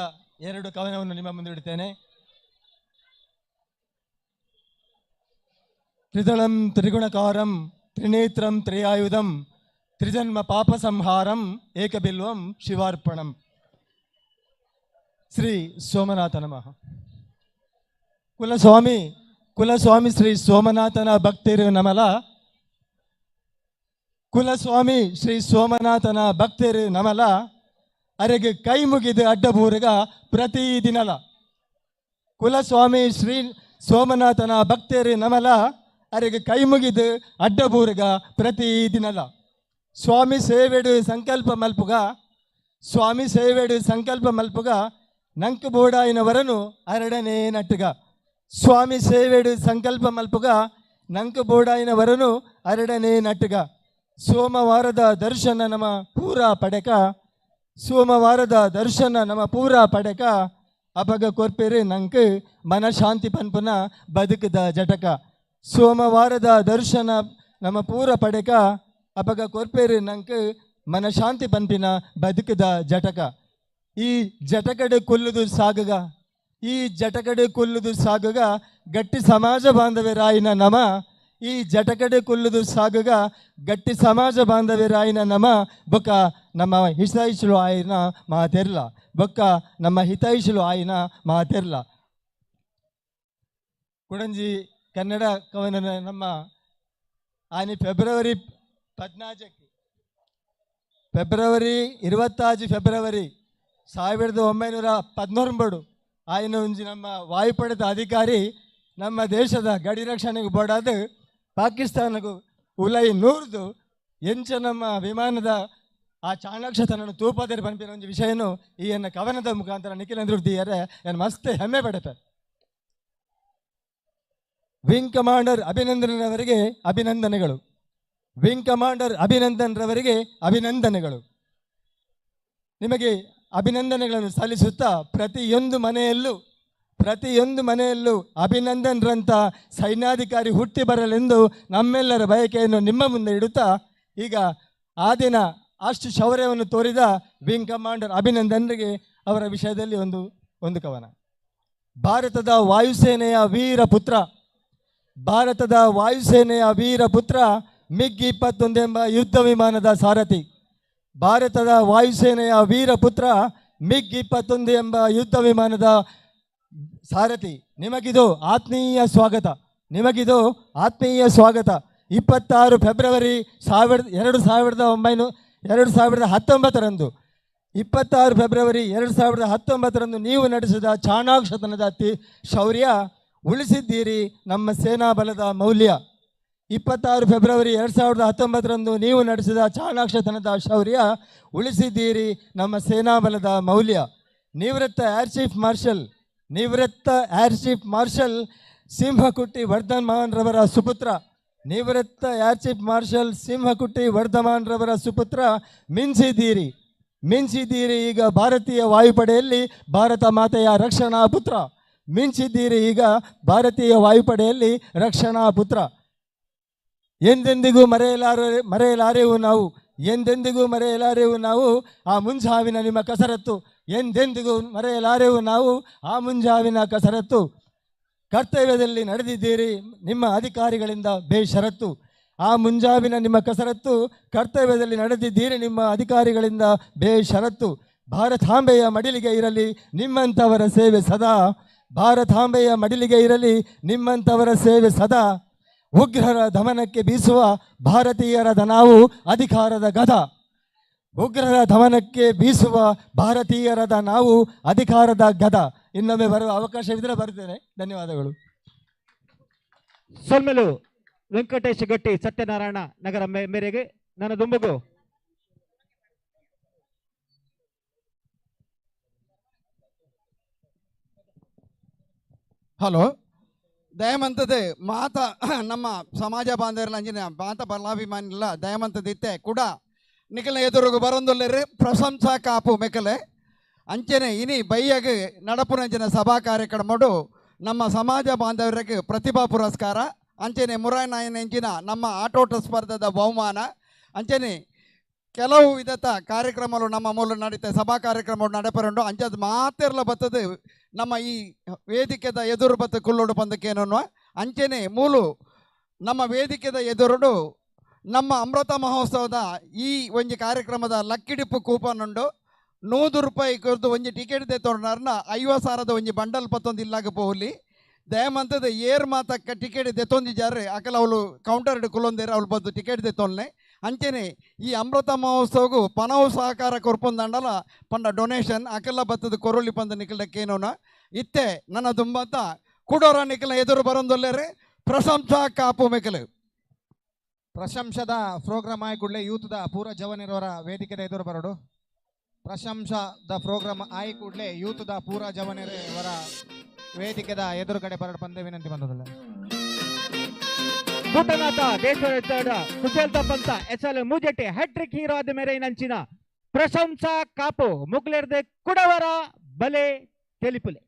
ಎರಡು ಕವನವನ್ನು ನಿಮ್ಮ ಮುಂದೆ ಇಡುತ್ತೇನೆ. ತ್ರಿದಳಂ ತ್ರಿಗುಣಕಾರಂ ತ್ರಿನೇತ್ರಂ ತ್ರಿಯಾಯುಧಂ ತ್ರಿಜನ್ಮ ಪಾಪ ಸಂಹಾರಂ ಏಕಬಿಲ್ವಂ ಶಿವಾರ್ಪಣಂ. ಶ್ರೀ ಸೋಮನಾಥ ನಮಃ. ಕುಲಸ್ವಾಮಿ ಕುಲಸ್ವಾಮಿ ಶ್ರೀ ಸೋಮನಾಥನ ಭಕ್ತಿರು ನಮಲ. ಕುಲಸ್ವಾಮಿ ಶ್ರೀ ಸೋಮನಾಥನ ಭಕ್ತಿರು ನಮಲ. ಅರೆಗೆ ಕೈ ಮುಗಿದು ಅಡ್ಡಬೂರುಗ ಪ್ರತಿದಿನಲ. ಕುಲಸ್ವಾಮಿ ಶ್ರೀ ಸೋಮನಾಥನ ಭಕ್ತಿರು ನಮಲ. ಅರೆಗೆ ಕೈ ಮುಗಿದು ಅಡ್ಡಬೂರುಗ ಪ್ರತಿದಿನಲ. ಸ್ವಾಮಿ ಸೇವೆಡು ಸಂಕಲ್ಪ ಮಲ್ಪುಗ. ಸ್ವಾಮಿ ಸೇವೆಡು ಸಂಕಲ್ಪ ಮಲ್ಪುಗ. ನಂಕು ಬೋಡಾಯಿನವರನು ಅರಡನೇ ನಟ್ಟುಗ. ಸ್ವಾಮಿ ಸೇವೆಡು ಸಂಕಲ್ಪ ಮಲ್ಪುಗ. ನಂಕು ಬೋಡಾಯಿನವರನು ಅರಡನೇ ನಟ್ಟುಗ. ಸೋಮವಾರದ ದರ್ಶನ ನಮ ಪೂರಾ ಪಡೆಕ. ಸೋಮವಾರದ ದರ್ಶನ ನಮ ಪೂರಾ ಪಡೆಕ. ಅಪಗ ಕೊರ್ಪೆರು ನಂಕು ಮನಶಾಂತಿ ಪನ್ಪುನ ಬದುಕದ ಜಟಕ. ಸೋಮವಾರದ ದರ್ಶನ ನಮ ಪೂರ ಪಡೆಕ. ಅಪಗ ಕೊರ್ಪೆರು ನಂಕು ಮನಶಾಂತಿ ಪನ್ಪಿನ ಬದುಕದ ಜಟಕ. ಈ ಜಟಕಡೆ ಕೊಲ್ಲುದು ಸಾಗುಗ. ಈ ಜಟಕಡೆ ಕೊಲ್ಲುದು ಸಾಗುಗ. ಗಟ್ಟಿ ಸಮಾಜ ಬಾಂಧವ್ಯರಾಯಿನ ನಮ. ಈ ಜಟಕಡೆ ಕೊಲ್ಲುದು ಸಾಗುಗ. ಗಟ್ಟಿ ಸಮಾಜ ಬಾಂಧವ್ಯರಾಯಿನ ನಮ. ಬೊಕ್ಕ ನಮ್ಮ ಹಿತೈಷಿಲು ಆಯಿನ ಮಾತೆರ್ಲ. ಬೊಕ್ಕ ನಮ್ಮ ಹಿತೈಷಿಲು ಆಯಿನ ಮಾತೆರ್ಲ. ಕುಡಂಜಿ ಕನ್ನಡ ಕವನ ನಮ್ಮ ಆನಿ ಫೆಬ್ರವರಿ 14ಕ್ಕೆ ಫೆಬ್ರವರಿ 26 ಫೆಬ್ರವರಿ 1919 ಆಯ್ನ ಒಂಜಿ ನಮ್ಮ ವಾಯುಪಡೆದ ಅಧಿಕಾರಿ ನಮ್ಮ ದೇಶದ ಗಡಿ ರಕ್ಷಣೆಗೆ ಬೋಡಾದ ಪಾಕಿಸ್ತಾನಕ್ಕೂ ಉಲೈ ನೂರ್ದು ಎಂಚ ನಮ್ಮ ವಿಮಾನದ ಆ ಚಾಣಾಕ್ಷತನನ್ನು ತೂಪಾದರೆ ಪನ್ಪಿನ ಒಂಜಿ ವಿಷಯನು ಈ ಎನ್ನ ಕವನದ ಮುಖಾಂತರ ನಿಖಿಲೇಂದ್ರ ಎನ್ ಮಸ್ತ್ ಹೆಮ್ಮೆ ಪಡೆಪೆ. ವಿಂಗ್ ಕಮಾಂಡರ್ ಅಭಿನಂದನ್ ರವರಿಗೆ ಅಭಿನಂದನೆಗಳು. ವಿಂಗ್ ಕಮಾಂಡರ್ ಅಭಿನಂದನ್ ರವರಿಗೆ ಅಭಿನಂದನೆಗಳು. ನಿಮಗೆ ಅಭಿನಂದನೆಗಳನ್ನು ಸಲ್ಲಿಸುತ್ತಾ ಪ್ರತಿಯೊಂದು ಮನೆಯಲ್ಲೂ ಅಭಿನಂದನ್ರಂಥ ಸೈನ್ಯಾಧಿಕಾರಿ ಹುಟ್ಟಿ ಬರಲೆಂದು ನಮ್ಮೆಲ್ಲರ ಬಯಕೆಯನ್ನು ನಿಮ್ಮ ಮುಂದೆ ಇಡುತ್ತಾ ಈಗ ಆ ದಿನ ಅಷ್ಟು ಶೌರ್ಯವನ್ನು ತೋರಿದ ವಿಂಗ್ ಕಮಾಂಡರ್ ಅಭಿನಂದನ್ರಿಗೆ ಅವರ ವಿಷಯದಲ್ಲಿ ಒಂದು ಕವನ. ಭಾರತದ ವಾಯುಸೇನೆಯ ವೀರ ಪುತ್ರ, ಭಾರತದ ವಾಯುಸೇನೆಯ ವೀರ ಪುತ್ರ ಮಿಗ್ 21 ಎಂಬ ಯುದ್ಧ ವಿಮಾನದ ಸಾರಥಿ. ಭಾರತದ ವಾಯುಸೇನೆಯ ವೀರ ಪುತ್ರ ಮಿಗ್ 21 ಎಂಬ ಯುದ್ಧ ವಿಮಾನದ ಸಾರಥಿ. ನಿಮಗಿದು ಆತ್ಮೀಯ ಸ್ವಾಗತ, ನಿಮಗಿದು ಆತ್ಮೀಯ ಸ್ವಾಗತ. 26 ಫೆಬ್ರವರಿ 2019ರಂದು 26 ಫೆಬ್ರವರಿ 2019ರಂದು ನೀವು ನಡೆಸಿದ ಚಾಣಾಕ್ಷತನದ ಶೌರ್ಯ ಉಳಿಸಿದ್ದೀರಿ ನಮ್ಮ ಸೇನಾ ಬಲದ ಮೌಲ್ಯ. 26 ಫೆಬ್ರವರಿ 2019ರಂದು ನೀವು ನಡೆಸಿದ ಚಾಣಾಕ್ಷತನದ ಶೌರ್ಯ ಉಳಿಸಿದ್ದೀರಿ ನಮ್ಮ ಸೇನಾ ಬಲದ ಮೌಲ್ಯ. ನಿವೃತ್ತ ಏರ್ ಚೀಫ್ ಮಾರ್ಷಲ್, ನಿವೃತ್ತ ಏರ್ ಚೀಫ್ ಮಾರ್ಷಲ್ ಸಿಂಹಕುಟ್ಟಿ ವರ್ಧಮಾನ್ ರವರ ಸುಪುತ್ರ, ನಿವೃತ್ತ ಏರ್ ಚೀಫ್ ಮಾರ್ಷಲ್ ಸಿಂಹಕುಟ್ಟಿ ವರ್ಧಮಾನ್ ರವರ ಸುಪುತ್ರ ಮಿಂಚಿದ್ದೀರಿ, ಮಿಂಚಿದ್ದೀರಿ ಈಗ ಭಾರತೀಯ ವಾಯುಪಡೆಯಲ್ಲಿ ಭಾರತ ಮಾತೆಯ ರಕ್ಷಣಾ ಪುತ್ರ. ಮಿಂಚಿದ್ದೀರಿ ಈಗ ಭಾರತೀಯ ವಾಯುಪಡೆಯಲ್ಲಿ ರಕ್ಷಣಾ ಪುತ್ರ. ಎಂದೆಂದಿಗೂ ಮರೆಯಲಾರೆವು ನಾವು, ಎಂದೆಂದಿಗೂ ಮರೆಯಲಾರೆವು ನಾವು ಆ ಮುಂಜಾವಿನ ನಿಮ್ಮ ಕಸರತ್ತು. ಎಂದೆಂದಿಗೂ ಮರೆಯಲಾರೆವು ನಾವು ಆ ಮುಂಜಾವಿನ ಕಸರತ್ತು. ಕರ್ತವ್ಯದಲ್ಲಿ ನಡೆದಿದ್ದೀರಿ ನಿಮ್ಮ ಅಧಿಕಾರಿಗಳಿಂದ ಬೇಷರತ್ತು. ಆ ಮುಂಜಾವಿನ ನಿಮ್ಮ ಕಸರತ್ತು, ಕರ್ತವ್ಯದಲ್ಲಿ ನಡೆದಿದ್ದೀರಿ ನಿಮ್ಮ ಅಧಿಕಾರಿಗಳಿಂದ ಬೇಷರತ್ತು. ಭಾರತಾಂಬೆಯ ಮಡಿಲಿಗೆ ಇರಲಿ ನಿಮ್ಮಂಥವರ ಸೇವೆ ಸದಾ. ಭಾರತಾಂಬೆಯ ಮಡಿಲಿಗೆ ಇರಲಿ ನಿಮ್ಮಂಥವರ ಸೇವೆ ಸದಾ. ಉಗ್ರರ ದಮನಕ್ಕೆ ಬೀಸುವ ಭಾರತೀಯರದ ನಾವು ಅಧಿಕಾರದ ಗದ. ಉಗ್ರರ ದಮನಕ್ಕೆ ಬೀಸುವ ಭಾರತೀಯರದ ನಾವು ಅಧಿಕಾರದ ಗದ. ಇನ್ನೊಮ್ಮೆ ಬರುವ ಅವಕಾಶವಿದ್ದರೆ ಬರ್ತೇನೆ. ಧನ್ಯವಾದಗಳು. ಸೊಲ್ಮೆಲು ವೆಂಕಟೇಶ್ ಗಟ್ಟಿ ಸತ್ಯನಾರಾಯಣ ನಗರ ಮೇರೆಗೆ ನನ್ನ ದುಂಬಗು. ಹಲೋ ದಯಮಂತದ ಮಾತ ನಮ್ಮ ಸಮಾಜ ಬಾಂಧವರ ಅಂಜಿನ ಮಾತ ಬಲಾಭಿಮಾನಿಲ್ಲ ದಯಮಂತದಿತ್ತೆ ಕೂಡ ನಿಖಲ ಎದುರುಗು ಬರೊಂದುಲ್ಲೆರ್ ಪ್ರಶಂಸಾ ಕಾಪು ಮೆಕಲೆ ಅಂಚನೆ ಇನಿ ಬೈಯಗ್ ನಡಪುನಂಚಿನ ಸಭಾ ಕಾರ್ಯಕ್ರಮಡು ನಮ್ಮ ಸಮಾಜ ಬಾಂಧವರಿಗೆ ಪ್ರತಿಭಾ ಪುರಸ್ಕಾರ ಅಂಚನೆ ಮುರಾಯನಾಯನೆಂಚಿನ ನಮ್ಮ ಆಟೋಟ ಸ್ಪರ್ಧದ ಬಹುಮಾನ ಅಂಚನೆ ಕೆಲವು ವಿಧದ ಕಾರ್ಯಕ್ರಮಗಳು ನಮ್ಮ ಮೂಲ ನಡೀತ ಸಭಾ ಕಾರ್ಯಕ್ರಮ ನಡೆಪರುಂಡು ಅಂಚದ ಮಾತೆರ್ಲ ಬತ್ತದು ನಮ್ಮ ಈ ವೇದಿಕೆದ ಎದುರು ಬತ್ತ ಕುಲ್ಲೋಡು ಪಂದಕ್ಕೇನೋ ಅಂಚನೆ ಮೂಲು ನಮ್ಮ ವೇದಿಕೆದ ಎದುರುಡು ನಮ್ಮ ಅಮೃತ ಮಹೋತ್ಸವದ ಈ ಒಂಜಿ ಕಾರ್ಯಕ್ರಮದ ಲಕ್ಕಿಡಿಪ್ಪು ಕೂಪನ್ ಉಂಡು 100 ರೂಪಾಯಿ ಕೊರ್ದು ಒಂಜಿ ಟಿಕೆಟ್ ದೆತ್ತೊಂಡಾರ್ನ 50,000 ಒಂಜಿ ಬಂಡಲ್ ಪತ್ತೊಂದು ಇಲ್ಲಾಗ ಪೋಲಿ ದಯಮಂತದ ಏರ್ ಮಾತಕ್ಕ ಟಿಕೆಟ್ ದೆತ್ತೊಂದಿದ್ದಾರೆ ಅಕಲ ಅವಳು ಕೌಂಟರ್ ಕುಲ್ಲೊಂದೇರು ಅವಳು ಬಂದು ಟಿಕೆಟ್ ದೆತ್ತೊಂಡ್ಲೆ ಅಂಚನೆ ಈ ಅಮೃತ ಮಹೋತ್ಸವಗೂ ಪನವು ಸಹಕಾರ ಕೊರ್ಪೊಂದಂಡಲ ಪಂಡ ಡೊನೇಷನ್ ಅಕಲ ಬತ್ತದ ಕೊರೊಲಿ ಪಂದ ನಿಖಲಕ್ಕೇನೋನ ಇತ್ತೆ ನನ್ನ ದುಂಬಂತ ಕುಡೋರ ನಿಖಲ ಎದುರು ಬರೊಂದೊಲ್ಲೇರೆ ಪ್ರಶಂಸಾ ಕಾಪು ಮೆಕಲು ಪ್ರಶಂಸದ ಪ್ರೋಗ್ರಾಮ್ ಆಯ್ ಕೂಡಲೇ ಯೂತ್ದ ಪೂರ ಜವನಿರವರ ವೇದಿಕೆದ ಎದುರು ಬರೋಡು. ಪ್ರಶಂಸದ ಪ್ರೋಗ್ರಾಮ್ ಆಯ್ ಕೂಡಲೇ ಯೂತ್ದ ಪೂರ ಜವನಿರವರ ವೇದಿಕೆದ ಎದುರುಗಡೆ ಬರೋಡು ಪಂದೆ ವಿನಂತಿ ಬಂದದಲ್ಲ. ಭೂತನಾಥ ದೇಶದ Kushalta Pantha S L Mujette hat trick hero ಆದ ಮೇರೆ ನಂಚಿನ ಪ್ರಶಂಸಾ ಕಾಪು ಮುಗ್ಲೆರ್ದೆ ಕುಡವರ ಬಲೆ ತೆಲಿಪುಲೆ.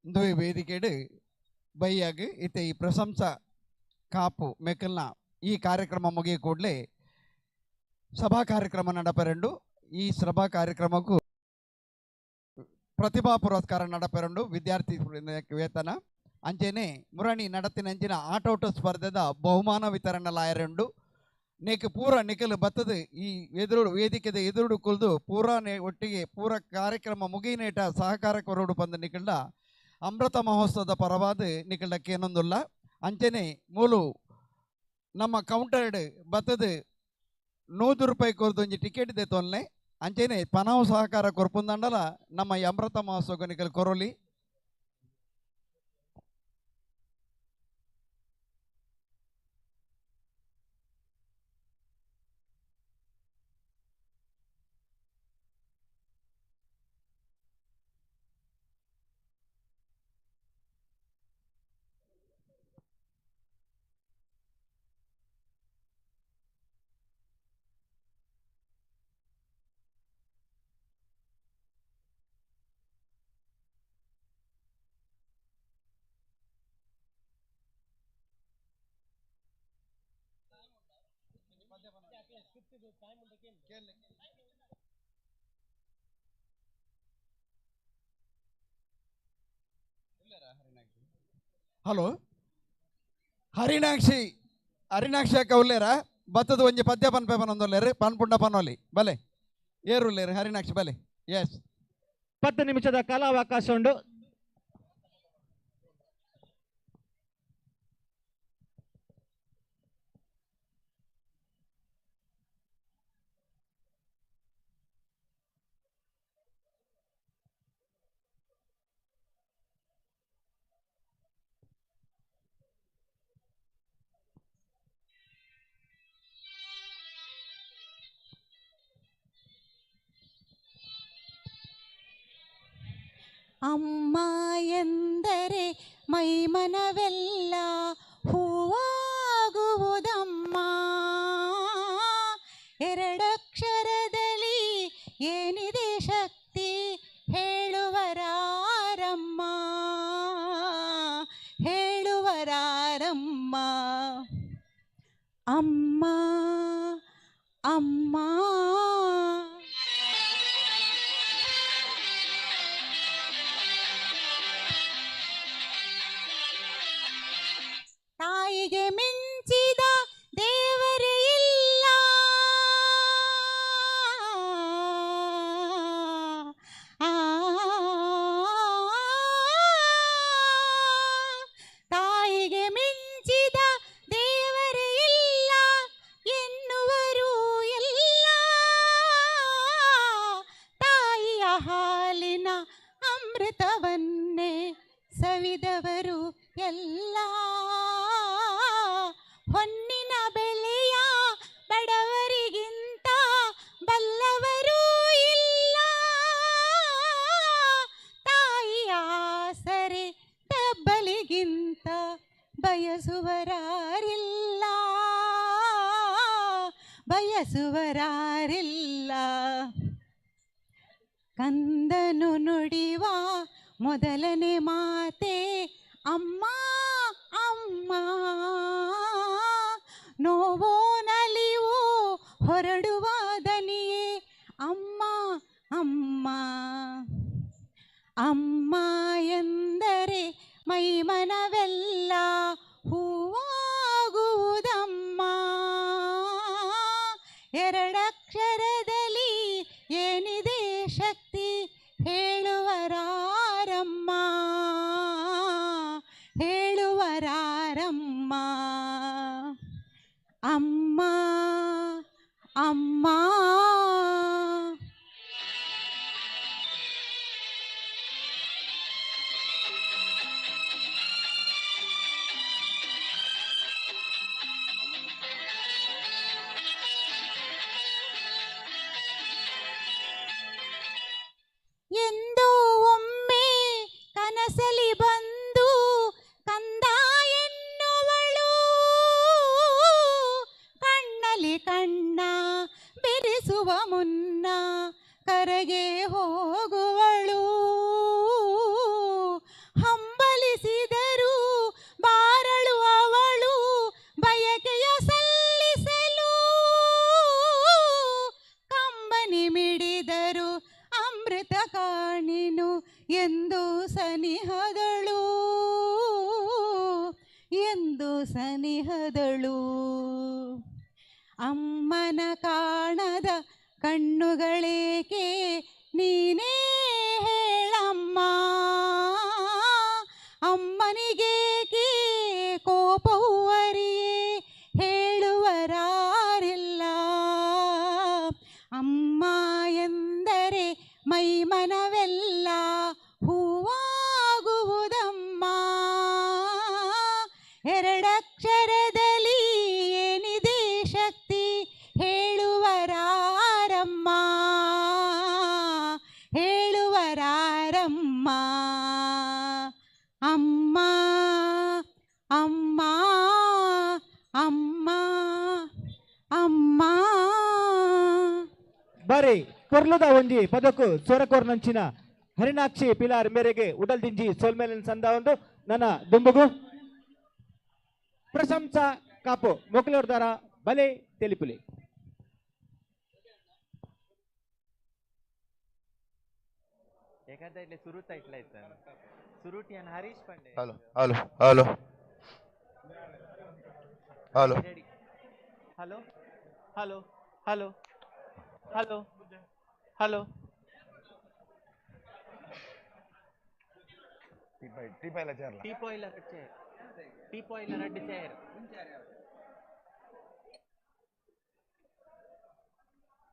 ಇಂದುವೆ ವೇದಿಕೆಡು ಬೈಯಾಗ ಇತ್ತೆ ಈ ಪ್ರಶಂಸಾ ಕಾಪು ಮೆಕಲ್ನ ಈ ಕಾರ್ಯಕ್ರಮ ಮುಗಿಯ ಕೂಡಲೇ ಸಭಾ ಕಾರ್ಯಕ್ರಮ ನಡಪೆರಂಡು. ಈ ಸಭಾ ಕಾರ್ಯಕ್ರಮಕ್ಕೂ ಪ್ರತಿಭಾ ಪುರಸ್ಕಾರ ನಡಪೆರಂಡು ವಿದ್ಯಾರ್ಥಿ ವೇತನ ಅಂಚೆನೆ ಮುರಣಿ ನಡತಿನಂಚಿನ ಆಟೋಟ ಸ್ಪರ್ಧೆದ ಬಹುಮಾನ ವಿತರಣೆ ಲಾಯರೆಂಡು. ನೇಕ್ ಪೂರ ನಿಖಲು ಬತ್ತದು ಈ ಎದುರು ವೇದಿಕೆದ ಎದುರುಡು ಕುಲ್ದು ಪೂರ ಒಟ್ಟಿಗೆ ಪೂರ ಕಾರ್ಯಕ್ರಮ ಮುಗಿನೇಟ ಸಹಕಾರ ಕೊರಡು ಬಂದ ನಿಖಲ್ಡ ಅಮೃತ ಮಹೋತ್ಸವದ ಪರವಾದ ನಿಖಲ್ಡಕ್ಕೆ ಏನೊಂದುಲ್ಲ. ಅಂಚೆನೆ ಮೂಲು ನಮ್ಮ ಕೌಂಟರ್ಡ್ ಬತ್ತದು 100 ರೂಪಾಯಿ ಕೊರ್ದು ಒಂಜಿ ಟಿಕೆಟ್ ದೆತ್ತೊನ್ಲೆ ಅಂಚೆನೆ ಪನವು ಸಹಕಾರ ಕೊರ್ಪುಂದಂಡಲ ನಮ್ಮ ಈ ಅಮೃತ ಮಹೋತ್ಸವ ನಿಖಲ್ ಕೊರೊಲಿ. ಹಲೋ ಹರಿಣಾಕ್ಷಿ ಹರಿಣಾಕ್ಷಿ ಅಕ್ಕ ಉಲ್ಲೇರ ಬತ್ತದ ಒಂಜಿ ಪದ್ಯ ಪನ್ಪೆ ಪನೊಂದುಲ್ಲೇರು ಪನ್ಪುಂಡ ಪನೋಲಿ ಬಲೆ ಏರುಲ್ಲೇರು ಹರಿಣಾಕ್ಷಿ ಬಲೆ ಎಸ್. 10 ನಿಮಿಷದ ಕಾಲಾವಕಾಶ ಉಂಡು. ಅಮ್ಮ ಎಂದರೆ ಮೈಮನವೆಲ್ಲ ಹೂವಾಗುವುದಮ್ಮ, ಎರಡಕ್ಷರದಲ್ಲಿ ಏನಿದೆ ಶಕ್ತಿ ಹೇಳುವರಾರಮ್ಮ, ಹೇಳುವರಾರಮ್ಮ. ಅಮ್ಮ ಅಮ್ಮ ತಾಯಿಗೆ ಮಿಂಚಿದ ದೇವರೇ ಇಲ್ಲ, ತಾಯಿಗೆ ಮಿಂಚಿದ ದೇವರೇ ಇಲ್ಲ ಎನ್ನುವರು ಎಲ್ಲ. ತಾಯಿಯ ಹಾಲಿನ ಅಮೃತವನ್ನೇ ಸವಿದವರು ಎಲ್ಲ. ಹೊನ್ನಿನ ಬೆಲೆಯ ಬಯಸುವರಾರಿಲ್ಲ, ಬಯಸುವರಾರಿಲ್ಲ. ಕಂದನು ನುಡಿವ ಮೊದಲನೇ ಮಾತೆ ಅಮ್ಮ ಅಮ್ಮ, ನೋವೋ ನಲಿವೋ ಹೊರಡುವ ದನಿಯೇ ಅಮ್ಮ ಅಮ್ಮ. ಅಮ್ಮ ಎಂದರೆ ಮೈಮನವೆಲ್ಲ ಹೂವಾಗುವುದಮ್ಮ, ಎರಡಕ್ಷರದಲ್ಲಿ ಏನಿದೆ ಶಕ್ತಿ ಹೇಳುವರಾರಮ್ಮ, ಹೇಳುವರಾರಮ್ಮ. ಅಮ್ಮ ಅಮ್ಮ. ಎಂದೋ ಒಮ್ಮೆ ಕನಸಲಿ ಬಂದು ಕಂದ ಎನ್ನುವಳು, ಕಣ್ಣಲ್ಲಿ ಕಣ್ಣ ಬೆರೆಸುವ ಮುನ್ನ ಕರಗೆ ಹೋಗುವಳು. ಹಂಬಲಿಸಿದರು ಬಾರಳು ಅವಳು ಬಯಕೆಯ ಸಲ್ಲಿಸಲು, ಕಂಬನಿ ಮಿಡಿದರು ಅಮೃತ ಕಾಣಿನು ಎಂದು ಸನಿಹದಳು, ಎಂದು ಸನಿಹದಳು. ಅಮ್ಮನ ಕಾಣದ ಕಣ್ಣುಗಳೇಕೆ ನೀನೇ ಹೇಳಮ್ಮ, ಅಮ್ಮನಿಗೇಕೆ ಕೋಪವೂ ಅರಿಯೇ ಹೇಳುವರಾರಿಲ್ಲ. ಅಮ್ಮ ಎಂದರೆ ಮೈಮನವೆಲ್ಲ ಹೂವಾಗುವುದಮ್ಮ, ಎರಡಕ್ಷರದಲ್ಲಿ ಏನಿದೆ ಶಕ್ತಿ ಹೇಳುವರಾರಮ್ಮ, ಹೇಳುವರಾರಮ್ಮ. ಅಮ್ಮ ಅಮ್ಮ ಅಮ್ಮ ಅಮ್ಮ. ಬಾರಿ ಕೊರ್ಲುದ ಒಂಜಿ ಪದಕು ಸೊರಕೊರ್ನಂಚಿನ ಹರಿಣಾಕ್ಷಿ ಪಿಲಾರ್ ಮೇರೆಗೆ ಉಡಲ್ದಿಂಜಿ ಸೋಲ್ಮೇಲಿನ ಸಂದ ಒಂದು ನನ್ನ ದುಂಬುಗು ಪ್ರಶಂಸಾ ಕಾಪು ಮೊಕಲೋರ್ದಾರ ಬಲೆ ತೆಲಿಪುಲಿ. एखादा इतले सुरूत ऐकलाय सुरुटी आणि Harish Pande. Hello hello hello hello hello hello hello hello hello. टीपॉयला chair, टीपॉयला रड्ड chair.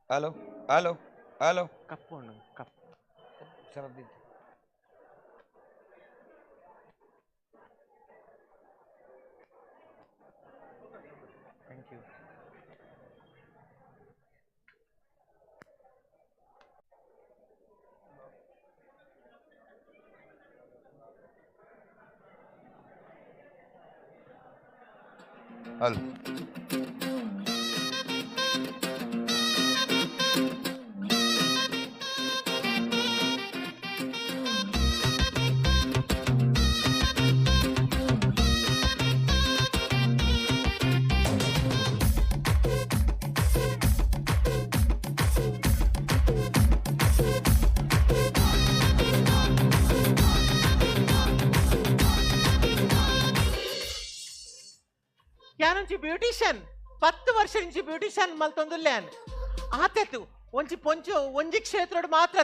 Hello hello hello. Cup cup Sharad. Thank you. Hello. ಯಾನೊಂಜಿ ಬ್ಯೂಟಿಷಿಯನ್ 10 ವರ್ಷ ಇಂಚಿ ಬ್ಯೂಟಿಷಿಯನ್ ಮಲ್ತೊಂದುಲ್ಲೇನ್ ಆತೆತ್ತು ಒಂಜಿ ಪೊಂಚು ಒಂಜಿ ಕ್ಷೇತ್ರಡ್ ಮಾತ್ರ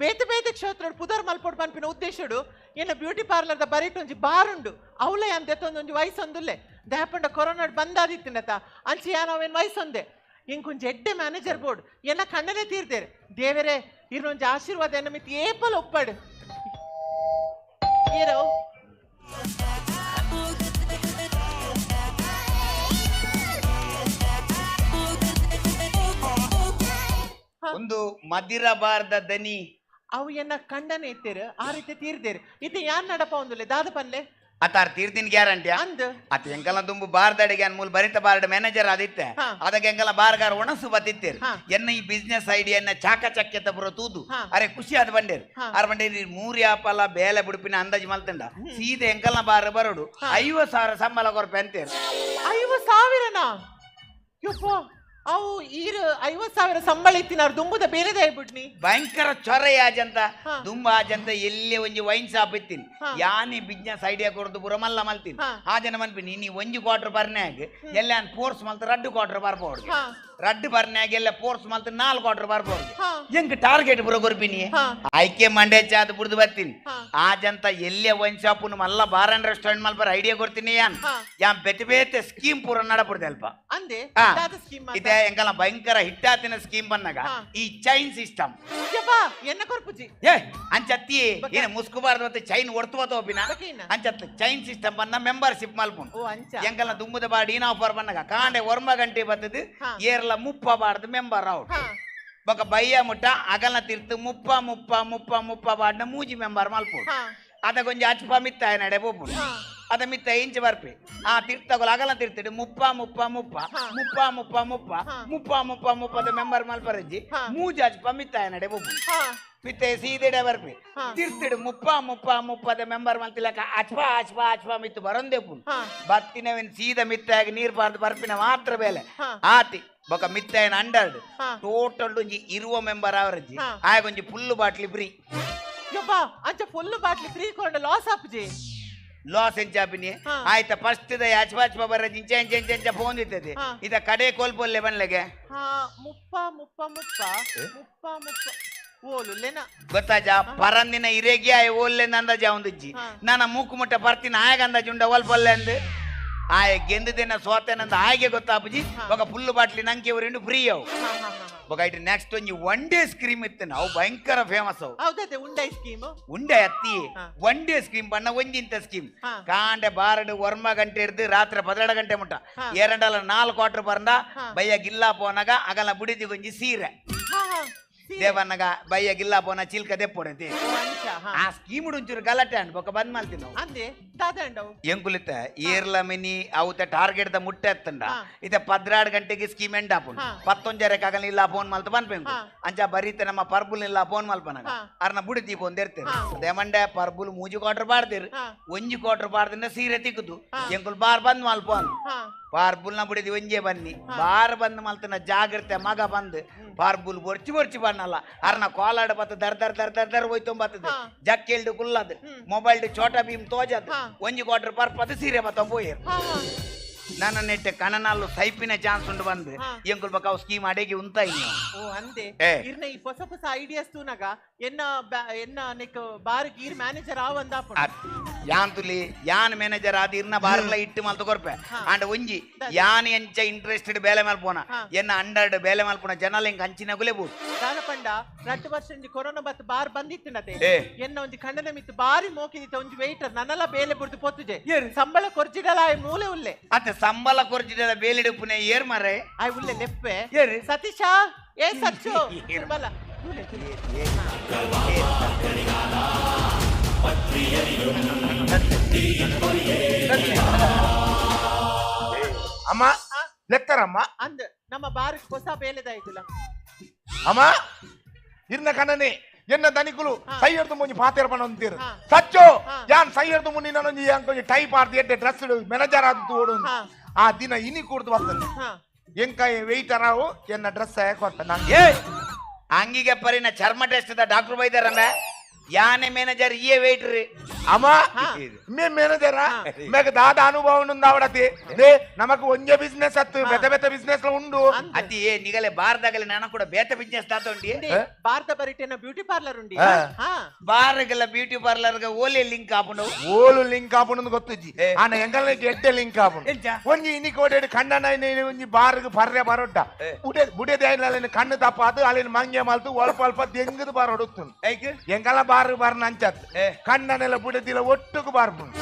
ಬೇತೆ ಬೇತೆ ಕ್ಷೇತ್ರಡ್ ಪುದರ್ ಮಲ್ಪೊಡು ಪನ್ಪಿನ ಉದ್ದೇಶಡು ಎನ್ನ ಬ್ಯೂಟಿ ಪಾರ್ಲರ್ದ ಬರಿಟ್ ಒಂಜಿ ಬಾರುಂಡು ಅವಲೇ ಅಂತೆತ್ತೊಂದು ಒಂಜಿ ವಯಸ್ಸೊಂದುಲ್ಲೆ ದಾಪಂಡ ಕೊರೋನಾಡ್ ಬಂದಾದಿತ್ತಿನತ ಅಂಚಿ ಯಾನ್ ಅವೇನು ವಯಸ್ಸೊಂದೆ ಇಂಕೊಂಜಿ ಎಡ್ಡೆ ಮ್ಯಾನೇಜರ್ ಬೋರ್ಡ್ ಎನ್ನ ಕಣ್ಣನೇ ತೀರ್ದೇರು ದೇವರೇ ಇರೊಂಜಿ ಆಶೀರ್ವಾದ ಎನ್ನ ಮಿತ್ ಏಪಲ್ ಒಪ್ಪಡು ಏರೋ ಒಂದು ಮದಿರ ಬಾರ್ದ ದನಿ ಅವು ಎನ್ನ ಕಂಡನೆ ಇತ್ತೇರು ಆ ರೀತಿ ತೀರ್ದೇರು ಇದು ಯಾನ್ ನಡಪ ಒಂದುಲೆ ದಾದ ಪನ್ಲೆ. ಅತಾರ್ ತೀರ್ದಿನ ಗ್ಯಾರಂಟಿ ಅತ ಎಂಕಲ ದುಂಬು ಬಾರ್ದಡಿಗೆ ಅನ್ಮೂಲ್ ಬರಿತ ಬಾರ್ಡ್ ಮ್ಯಾನೇಜರ್ ಆದಿತ್ತೆ ಅದಕ್ಕೆ ಎಂಕಲ ಬಾರ್ಗಾರ್ ಒಣಸು ಬತ್ತಿತ್ತೇರು ಎನ್ನ ಈ ಬಿಸ್ನೆಸ್ ಐಡಿಯನ್ನ ಚಾಕ ಚಕ್ಯತ ಬರೋ ತೂದು ಅರೆ ಖುಷಿ ಆದ ಬಂಡೇರು ಆರ್ ಬಂಡೇರಿ ಮೂರಿ ಆಪಲ ಬೇಲೆ ಬಿಡುಪಿನ ಅಂದಾಜು ಮಲ್ತಂಡ ಸೀದೆ ಎಂಕಲ್ನ ಬಾರ್ ಬರೋಡು 50,000 ಸಂಬಳ ಕೊರ್ಪೆ ಅಂತೇರು 50,000ನಾ ಯಪ್ಪ ಅವು ಈರು 50,000 ಸಂಬಳ ಇತ್ತಿನಾರು ದುಂಬುದ ಬೇರೆದೇ ಬಿಡ್ನಿ ಭಯಂಕರ ಚೊರೆ ಆಜಂತ ದುಂಬ ಆಜಂತ ಎಲ್ಲೇ ಒಂಜಿ ವೈನ್ ಶಾಪ್ ಇತ್ತೀನಿ ಯಾನಿ ಬಿಸ್ನೆಸ್ ಐಡಿಯಾ ಕೊರದು ಪೂರ ಮಲ್ಲ ಮಲ್ತೀನಿ ಆ ಜನ ಮನ್ಪಿನಿ ನೀ ಒಂಜಿ ಕ್ವಾರ್ಟರ್ ಬರ್ನ್ಯಾಗ ಎಲ್ಲ ಫೋರ್ಸ್ ಮಲ್ತ ರಡ್ಡು ಕ್ವಾರ್ಟರ್ ಬರ್ಬೋದು ರಡ್ಡು ಬರ್ನ್ಯಾಗ ಎಲ್ಲ ಫೋರ್ಸ್ ಮಲ್ತ 4 ಕ್ವಾರ್ಟರ್ ಬರ್ಬೋದು ಹೆಂಗ್ ಟಾರ್ಗೆಟ್ ಪೂರ ಕೊರ್ಪಿನಿ ಆಯ್ಕೆ ಮಂಡೆ ಚಾದ ಬುಡ್ದು ಬರ್ತೀನಿ ಆಜಂತ ಎಲ್ಲೇ ವೈನ್ ಶಾಪ್ ಮಲ್ಲ ಬಾರ್ ಅಂಡ್ ರೆಸ್ಟೋರೆಂಟ್ ಮಲ್ಪರ ಐಡಿಯಾ ಕೊಡ್ತೀನಿ ಯಾನ್ ಯಾನ್ ಬೆತೆ ಬೇತೆ ಸ್ಕೀಮ್ ಪೂರ ನಡಪುಡ್ದೆ ಅಲ್ಪ ಇದೆ ಎಂಕಲ ಭಯಂಕರ ಹಿಟ್ಟಾತಿನ ಸ್ಕೀಮ್ ಬಂದಾಗ ಈ ಚೈನ್ ಸಿಸ್ಟಮ್ ಎನ್ನ ಕೊರ್ಪುಜಿ ಏ ಅಂಚತ್ತಿ ಏನ ಮುಸ್ಕುಬಾರ್ದು ಮತ್ತೆ ಚೈನ್ ಒಡ್ತುವ ತೋಪಿನ ಅಂಚತ್ ಚೈನ್ ಸಿಸ್ಟಮ್ ಬಂದ ಮೆಂಬರ್ಶಿಪ್ ಮಲ್ಪುಂಡು ಎಂಕಲ ದುಂಬುದ ಬಾಡಿ ಇನ್ ಆಫರ್ ಬಂದಾಗ ಕಾಂಡೆ ಒರ್ಮ ಗಂಟೆ ಬತ್ತದು ಏರ್ಲ ಮುಪ್ಪ ಬಾರ್ದು ಮೆಂಬರ್ ಔಟ್ ಬೊಕ ಬಯ್ಯ ಮುಟ್ಟ ಅಗಲ ತೀರ್ತು ಮುಪ್ಪ ಮುಪ್ಪ ಮುಪ್ಪ ಮುಪ್ಪ ಬಾಡ್ನ ಮೂಜಿ ಮೆಂಬರ್ ಮಲ್ಪುಂಡು ಅದ ಕೊಂಚ ಅಚ್ಪ ಮಿತ್ತಾಯ ನಡೆ ಪೋಪುಂಡು ಅದ ಮಿತ್ತ ಇಂಚ ಬರ್ಪಿ ಆ ತೀರ್ಥಗಳು ಅಗಲ ತೀರ್ತಿಡು ಮುಪ್ಪ ಮುಪ್ಪ ಮುಪ್ಪ ಮುಪ್ಪ ಮುಪ್ಪ ಮುಪ್ಪ ಮುಪ್ಪ ಮುಪ್ಪ ಮುಪ್ಪದ ಮೆಂಬರ್ ಮಲ್ಪರಜ್ಜಿ ಮೂಜಿ ಅಚ್ಪ ಮಿತ್ತಾಯ ನಡೆ ಪೋಪುಂಡು ಮಿತ್ತೆ ಸೀದೆಡೆ ಬರ್ಪಿ ತೀರ್ತಿಡು ಮುಪ್ಪ ಮುಪ್ಪ ಮುಪ್ಪದ ಮೆಂಬರ್ ಮಲ್ತಿಲಕ ಅಚ್ಪ ಅಚ್ಪ ಅಚ್ಪ ಮಿತ್ತು ಬರಂದೇ ಪುಂಡು ಬತ್ತಿನವಿನ ಸೀದ ಮಿತ್ತಾಗಿ ನೀರು ಬಾರ್ದು ಬರ್ಪಿನ ಮಾತ್ರ ಬೇಲೆ ಆತಿ ಬೊಕ ಮಿತ್ತಾಯನ ಅಂಡರ್ಡ್ ಟೋಟಲ್ ಒಂಜಿ ಇರುವ ಮೆಂಬರ್ ಅವರಜ್ಜಿ ಆಯಗೊಂಜಿ ಫುಲ್ ಬಾಟ್ಲಿ ಫ್ರೀ ಯಬ್ಬಾ ಅಂಚ ಫುಲ್ ಬಾಟ್ಲಿ ಫ್ರೀ ಕೊಂಡ ಲಾಸ್ ಆಪುಜಿ ಲಾಸ್ ಎಂಚಾಪಿನಿ ಆಯ್ತಾ ಫಸ್ಟ್ the ಅಚ್ಪ ಅಚ್ಪ ಬರ್ರ ಇಂಚ ಇಂಚ ಇಂಚ ಇಂಚ ಫೋನ್ ಇರ್ತದೆ ಇದ ಕಡೆ ಕೋಲ್ಪೊಲ್ಲೆ ಬನ್ಲೆಗೆ ಮುಪ್ಪ ಮುಪ್ಪ ಮುಪ್ಪ ಮುಪ್ಪ ಮುಪ್ಪ ಓಲುಲ್ಲೇನ ಗೊತ್ತಾಜ ಪರಂದಿನ ಇರೇಗಿ ಆಯ್ ಓಲ್ಲೆಂದ ಅಂದಾಜ ಒಂದಿಜ್ಜಿ ನನ್ನ ಮೂಕು ಮುಟ್ಟ ಬರ್ತೀನಿ ಆಯಗ ಅಂದಾಜು ಉಂಡ ಓಲ್ಪೊಲ್ಲೆ ಅಂದ್ ಆಯ್ ಗೆಂದದೇನ ಸೋತೇನಂದ ಆಯ್ಗೆ ಗೊತ್ತಾಪುಜಿ ಬೊಕ ಫುಲ್ ಬಾಟ್ಲಿ ನಂಗೆ ಇವರಿಂಡು ಫ್ರೀ ಅವು ಬೊಕ it next ಒಂಜಿ ಒನ್ ಡೇ ಸ್ಕೀಮ್ ಇತ್ತು ಅವು ಭಯಂಕರ ಫೇಮಸ್ ಅವು ಹೌದದೆ ಉಂಡೈ ಸ್ಕೀಮ್ ಉಂಡೆ ಅತ್ತಿ ಒನ್ ಡೇ ಸ್ಕೀಮ್ ಬಣ್ಣ ಒಂಜಿಂತ ಸ್ಕೀಮ್ ಕಾಂಡೆ ಬಾರಡು ಒರ್ಮ ಗಂಟೆ ಹಿಡ್ದು ರಾತ್ರಿ 12 ಗಂಟೆ ಮುಟ್ಟ ಎರಡಲ್ಲ 4 ಕ್ವಾರ್ಟರ್ ಬಂದ ಬಯ್ಯ ಗಿಲ್ಲಾ ಪೋನಾಗ ಅಗಲ ಬುಡಿದಿ ಒಂಜಿ ಸೀರೆ ದೇವನ್ನಗ ಬಯ್ಯ ಗಿಲ್ಲಾ ಪೋನ ಚಿಲ್ಕ ದೆಪ್ಪೊಡಂತೆ ಆ ಸ್ಕೀಮ್ ಒಂಚೂರು ಗಲಾಟೆ ಅಂಡ್ ಬೊಕ ಬಂದ್ ಮಾಡ್ತೀನಿ ಎಂಕುಲಿತ ಏರ್ಲ ಮಿನಿ ಅವತ್ತ ಟಾರ್ಗೆಟ್ the ಮುಟ್ಟೆ ಎತ್ತಂಡ ಇತ 12 ಗಂಟೆಗೆ ಸ್ಕೀಮ್ ಎಂಡ್ ಆಪುಂಡು 10:30 ಆಗಲ್ಲ ಇಲ್ಲ ಫೋನ್ ಮಲ್ತ ಬನ್ಪೆಂಕು ಅಂಚ ಬರೀತ ನಮ್ಮ ಪರ್ಬುಲ್ ಇಲ್ಲ ಫೋನ್ ಮಲ್ಪನಾಗ ಅರ್ನ ಬುಡಿ ದೀಪ ಒಂದಿರ್ತೇವೆ ದೇಮಂಡೆ ಪರ್ಬುಲ್ ಮೂಜಿ ಕ್ವಾರ್ಟರ್ ಬಾಡ್ದಿರ್ ಒಂಜಿ ಕ್ವಾರ್ಟರ್ ಬಾಡ್ದಿಂದ ಸೀರೆ ತಿಕ್ಕುದು ಎಂಕುಲ್ ಬಾರ್ ಬಂದ್ ಮಲ್ಪ ಪಾರ್ಬುಲ್ ನ ಬುಡಿದಿ ಒಂಜೆ ಬನ್ನಿ ಬಾರ್ ಬಂದ್ ಮಲ್ತನ ಜಾಗ್ರತೆ ಮಗ ಬಂದ್ ಪಾರ್ಬುಲ್ ಬೊರ್ಚಿ ಬೊರ್ಚಿ ಬನ್ನಲ್ಲ ಅರ್ನ ಕೋಲಾಡ ಬತ್ತ there there there there there ಹೋಯ್ತೊಂಬತ್ತದ ಜಕ್ಕೆಲ್ಡು ಕುಲ್ಲದ್ ಮೊಬೈಲ್ ಛೋಟಾ ಭೀಮ್ ತೋಜದ್ ಒಂಜಿ ಕ್ವಾರ್ಟರ್ ಪರ್ಪದ ಸೀರೆ ಬತ್ತ ಪೋಯರ್ ನನ್ನ ನೆಟ್ಟ ಕಣನಲ್ಲು ಸೈಪಿನ ಚಾನ್ಸ್ ಉಂಟು ಬಂದು ಎಂಕುಲ್ ಬಕ್ಕ ಸ್ಕೀಮ್ ಅಡಗಿ ಉಂತ ಓ ಅಂದೆ ಇರ್ನ ಈ ಹೊಸ ಹೊಸ ಐಡಿಯಾಸ್ ತೂನಗ ಎನ್ನ ಎನ್ನ ನೆಕ್ ಬಾರ್ ಗೀರ್ ಮ್ಯಾನೇಜರ್ ಆವಂದ ಯಾನ್ ತುಲಿ ಯಾನ್ ಮ್ಯಾನೇಜರ್ ಆದ ಇರ್ನ ಬಾರ್ಲ ಇಟ್ಟು ಮಲ್ತ ಕೊರ್ಪೆ ಅಂಡ್ ಒಂಜಿ ಯಾನ್ ಎಂಚ ಇಂಟ್ರೆಸ್ಟೆಡ್ ಬೇಲೆ ಮಲ್ಪೋನ ಎನ್ನ ಅಂಡರ್ಡ್ ಬೇಲೆ ಮಲ್ಪೋನ ಜನಲ ಹಿಂಗ ಅಂಚಿನ ಗುಲೆಬು ದಾನ ಪಂಡ 2 ವರ್ಷ ಒಂಜಿ ಕೊರೋನಾ ಬತ್ ಬಾರ್ ಬಂದಿತ್ತಿನತೆ ಎನ್ನ ಒಂಜಿ ಖಂಡನ ಮಿತ್ತು ಬಾರಿ ಮೋಕಿದಿತ್ತ ಒಂಜಿ ವೇಟರ್ ನನ್ನಲ ಬೇಲೆ ಬುಡ್ದು ಪೊತ್ತುಜೆ ಸಂಬಳ ಕೊರ್ಜಿಡಲ ಆಯ್ ಮೂಲೆ ಉಲ್ಲೆ ಅತ್ತೆ ಸಂಬಳ ಕೊರ್ಜಿಡಲ ಬೇಲಿಡುಪುನೆ ಏರ್ ಮರೆ ಆಯ್ ಉಲ್ಲೆ ಲೆಪ್ಪೆ ಸತೀಶ ಏ ಸಚ್ಚು ಬಲ ಅಮ್ಮ ಲೆಕ್ಕರಮ್ಮ ಅಂದ್ ನಮ್ಮ ಬಾರಿಗೆ ಹೊಸ ಬೇಲೆದಾಯ್ತಲ್ಲ ಅಮ್ಮ ಇರ್ನ ಕಣ್ಣನೆ ಎನ್ನ ದನಿಕುಲು ಸೈಯರ್ದು ಮುಂಜಿ ಪಾತೇರ್ ಪಣ ಅಂತೀರು ಸಚ್ಚೋ ಯಾನ್ ಸೈಯರ್ದು ಮುನ್ನಿ ನಾನೊಂಜಿ ಅಂಕೊಂಜಿ ಟೈಪ್ ಆರ್ದು ಎಡ್ಡೆ ಡ್ರೆಸ್ ಮ್ಯಾನೇಜರ್ ಆದ್ದು ಓಡು ಆ ದಿನ ಇನಿ ಕೂಡ್ದು ಬರ್ತದೆ ಎಂಕಾಯಿ ವೆಯ್ಟರ್ ಆವು ಎನ್ನ ಡ್ರೆಸ್ ಕೊಟ್ಟ ನಂಗೆ ಅಂಗಿಗೆ ಪರಿನ ಚರ್ಮ ಟೆಸ್ಟ್ ಡಾಕ್ಟರ್ ಬೈದಾರಮ್ಮ ಯಾನೆ ಮ್ಯಾನೇಜರ್ ಇಯೇ ವೇಟ್ರಿ ಅಮ್ಮ ಮೇ ಮ್ಯಾನೇಜರ್ ಮೇಗ ದಾದ ಅನುಭವ ಉಂದಾವಡತಿ they ನಮಕ್ ಒಂಜೆ ಬಿಸ್ನೆಸ್ ಅತ್ತು ಬೇತೆ ಬೇತೆ ಬಿಸ್ನೆಸ್ ಉಂಡು ಅತಿ ಏ ನಿಗಲೆ ಬಾರ್ದಾಗಲೆ ನಾನು ಕೂಡ ಬೇತೆ ಬಿಸ್ನೆಸ್ ದಾತ ಉಂಡಿ ಬಾರ್ದ ಬರಿಟೇನ ಬ್ಯೂಟಿ ಪಾರ್ಲರ್ ಉಂಡಿ ಬಾರ್ಗಲ ಬ್ಯೂಟಿ ಪಾರ್ಲರ್ ಗೆ ಓಲೆ ಲಿಂಕ್ ಆಪುಂಡು ಓಲು ಲಿಂಕ್ ಆಪುಂಡು ಗೊತ್ತುಜ್ಜಿ ಆನ ಎಂಗಲ ಎಡ್ಡೆ ಲಿಂಕ್ ಆಪುಂಡು ಒಂಜಿ ಇನಿ ಕೋಟೆಡ್ ಕಣ್ಣನ ಒಂಜಿ ಬಾರ್ಗ್ ಪರ್ರೆ ಬರೋಡ್ಡ ಬುಡೆ ಬುಡೆ ದೇನ ಕಣ್ಣು ತಪ್ಪಾದು ಅಲ್ಲಿನ ಮಂಗೆ ಮಲ್ತು ಒಲ್ಪ ಅಲ್ಪ ದೆಂಗದು ಬಾರೋಡುತ್ತು ಎಂಗಲ ಬಾರು ಬಾರ್ ನಂಚತ್ ಕಣ್ಣನೆಲ್ಲ ಬುಡದಿಲ್ಲ ಒಟ್ಟುಕು ಬಾರ್ಪುಂಡು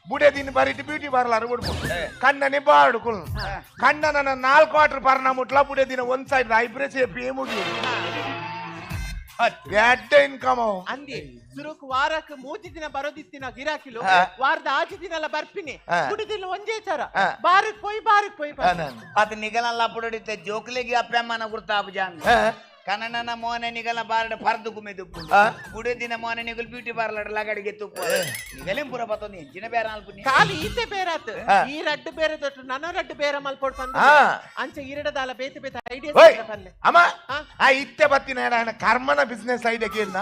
ಬುಡದಿನ ಬರಿಟ್ಟು ಬ್ಯೂಟಿ ಪಾರ್ಲರ್ ಉಡ್ಪುಂಡು ಕಣ್ಣನೆ ಬಾರ್ಡು ಕುಲ್ ಕಣ್ಣನ 4 ಕ್ವಾರ್ಟರ್ ಪರ್ನ ಮುಟ್ಲ ಬುಡದಿನ ಒಂದ್ ಸೈಡ್ ಐಬ್ರೆ ಸೇಪಿ ಮುಗಿ ಎಡ್ಡೆ ಇನ್ಕಮ್ ಅವು. ಅಂದಿ ಸುರುಕ್ ವಾರಕ್ಕೆ ಮೂಜಿ ದಿನ ಬರೋದಿತ್ತಿನ ಗಿರಾಕಿಲು ವಾರದ ಆಜಿ ದಿನ ಎಲ್ಲ ಬರ್ಪಿನಿ ಕುಡಿದಿಲ್ಲ ಒಂಜೇ ಚಾರ ಬಾರಕ್ ಪೋಯ್ ಬಾರಕ್ ಪೋಯ್. ಅತ್ ನಿಗಲಲ್ಲ ಪುಡಡಿತ್ತೆ ಜೋಕ್ಲಿಗೆ ಅಪ್ಯಮಾನ ಗುರ್ತಾಪು ಜಾನ್ ಕನ್ನಡನ ಮೋನೆ ನಿಗಲ ಬಾರಡ ಪರ್ದು ಗುಮೆ ದುಪ್ಪು ಕುಡಿಯ ದಿನ ಮೋನೆ ನಿಗಲ್ ಬ್ಯೂಟಿ ಪಾರ್ಲರ್ ಲಗಡಿಗೆ ತುಪ್ಪು ನಿಗಲೇಂ ಪೂರ ಬತ್ತೊಂದು ಎಂಚಿನ ಬೇರೆ ಅಲ್ಪುನಿ ಖಾಲಿ ಈತೆ ಬೇರಾತ್ ಈ ರಡ್ಡು ಬೇರೆ ದೊಟ್ಟು ನನ್ನ ರಡ್ಡು ಬೇರೆ ಮಲ್ಪೊಡ್ ಪಂದ ಅಂಚೆ ಈರಡದಾಲ ಬೇತೆ ಬೇತೆ ಐಡಿಯಾ ಪಲ್ಲೆ ಅಮ್ಮ ಆ ಇತ್ತೆ ಬತ್ತಿನ ಕರ್ಮನ ಬಿಸ್ನೆಸ್ ಐಡಿಯಾ ಕೇಳ್ನ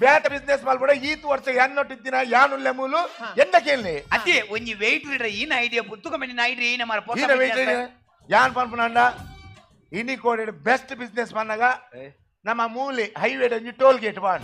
ಬೇಟ ಬಿಸ್ನೆಸ್ ಮಲ್ಪಡ ಈತ್ ವರ್ಷ ಎನ್ನೊಟ್ಟಿದ್ದಿನ ಯಾನುಲ್ಲೆ ಮೂಲು ಎಂದ ಕೇಳ್ನಿ ಅದೇ ಒಂಜಿ ವೆಯ್ಟ್ ರೀಡರ್ ಈನ ಐಡಿಯಾ ಪುತ್ತುಕ ಮೆನಿನ ಐಡಿಯಾ ಈನ ಮಾರ ಈನ ವೆಯ್ಟ್ ಯಾನ್ ಪನ್ಪುನಂಡ ಇನಿ ಕೋಡೆಡ್ ಬೆಸ್ಟ್ ಬಿಸ್ನೆಸ್ ಮನ್ನಗ ನಮ್ಮ ಮೂಲೆ ಹೈವೇ ಒಂಜಿ ಟೋಲ್ ಗೇಟ್ ಬಾಡ್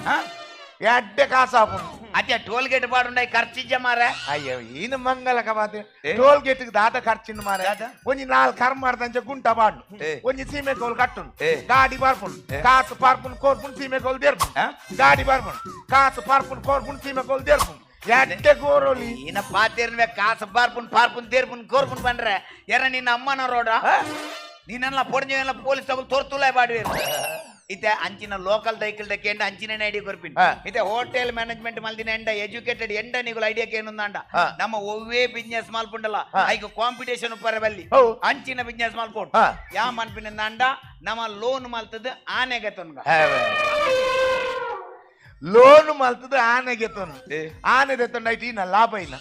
ಎಡ್ಡೆ ಕಾಸಾಪು ಅದೇ ಟೋಲ್ ಗೇಟ್ ಬಾಡುಂಡೈ ಖರ್ಚಿಜ್ಜ ಮಾರ. ಅಯ್ಯೋ ಈನ ಮಂಗಲ ಕಬಾತೆ ಟೋಲ್ ಗೇಟ್ ದಾದ ಖರ್ಚಿನ ಮಾರ ಒಂಜಿ ನಾಲ್ ಕರ್ಮಾರ್ದಂಚ ಗುಂಟ ಬಾಡು ಒಂಜಿ ಸೀಮೆ ಕೋಲ್ ಕಟ್ಟುನು ಗಾಡಿ ಬಾರ್ಪುನ್ ಕಾಸು ಪಾರ್ಪುನ್ ಕೋರ್ಪುನ್ ಸೀಮೆ ಕೋಲ್ ದೇರ್ಪುನ್ ಗಾಡಿ ಬಾರ್ಪುನ್ ಕಾಸು ಪಾರ್ಪುನ್ ಕೋರ್ಪುನ್ ಸೀಮೆ ಕೋಲ್ ದೇರ್ಪುನ್ ಎಡ್ಡೆ ಗೋರೋಲಿ ಈನ ಪಾತೇರ್ನ್ವೆ ಕಾಸು ಬಾರ್ಪುನ್ ಪಾರ್ಪುನ್ ದೇರ್ಪುನ್ ಕೋರ್ಪುನ್ ಪಂಡ್ರೆ ಎರ ನಿನ್ನ ಅಮ್ಮನ ರೋಡ ನೀನೆಲ್ಲ ಪೊಡ್ಜ ಪೊಲೀಸ್ ತಗೊಂಡು ತೋರ್ತುಲೇ ಬಾಡುವೇರು ಇತ್ತೆ ಅಂಚಿನ ಲೋಕಲ್ ದೈಕಲ್ ಕೇಂಡ ಅಂಚಿನ ಐಡಿಯಾ ಕೊರ್ಪಿನ್ ಇತ್ತೆ ಹೋಟೆಲ್ ಮ್ಯಾನೇಜ್ಮೆಂಟ್ ಮಲ್ದಿನ ಎಂಡ ಎಜುಕೇಟೆಡ್ ಎಂಡ ನಿಗುಲ ಐಡಿಯಾ ಕೇನುಂದಾಂಡ ನಮ್ಮ ಒವ್ವೇ ಬಿಸ್ನೆಸ್ ಮಲ್ಪುಂಡಲ್ಲ ಐಕ ಕಾಂಪಿಟೇಷನ್ ಉಪ್ಪರ ಬಲ್ಲಿ ಅಂಚಿನ ಬಿಸ್ನೆಸ್ ಮಲ್ಪೊಡು ಯಾ ಮನ್ಪಿನಿಂದಾಂಡ ನಮ್ಮ ಲೋನ್ ಮಲ್ತದ ಆನೆಗೆ ತೊನ್ಗ ಲೋನ್ ಮಲ್ತದ ಆನೆಗೆ ತೊನ್ ಆನೆ ದೆತ್ತೊಂಡೈತಿ ಈನ ಲಾಭ ಇಲ್ಲ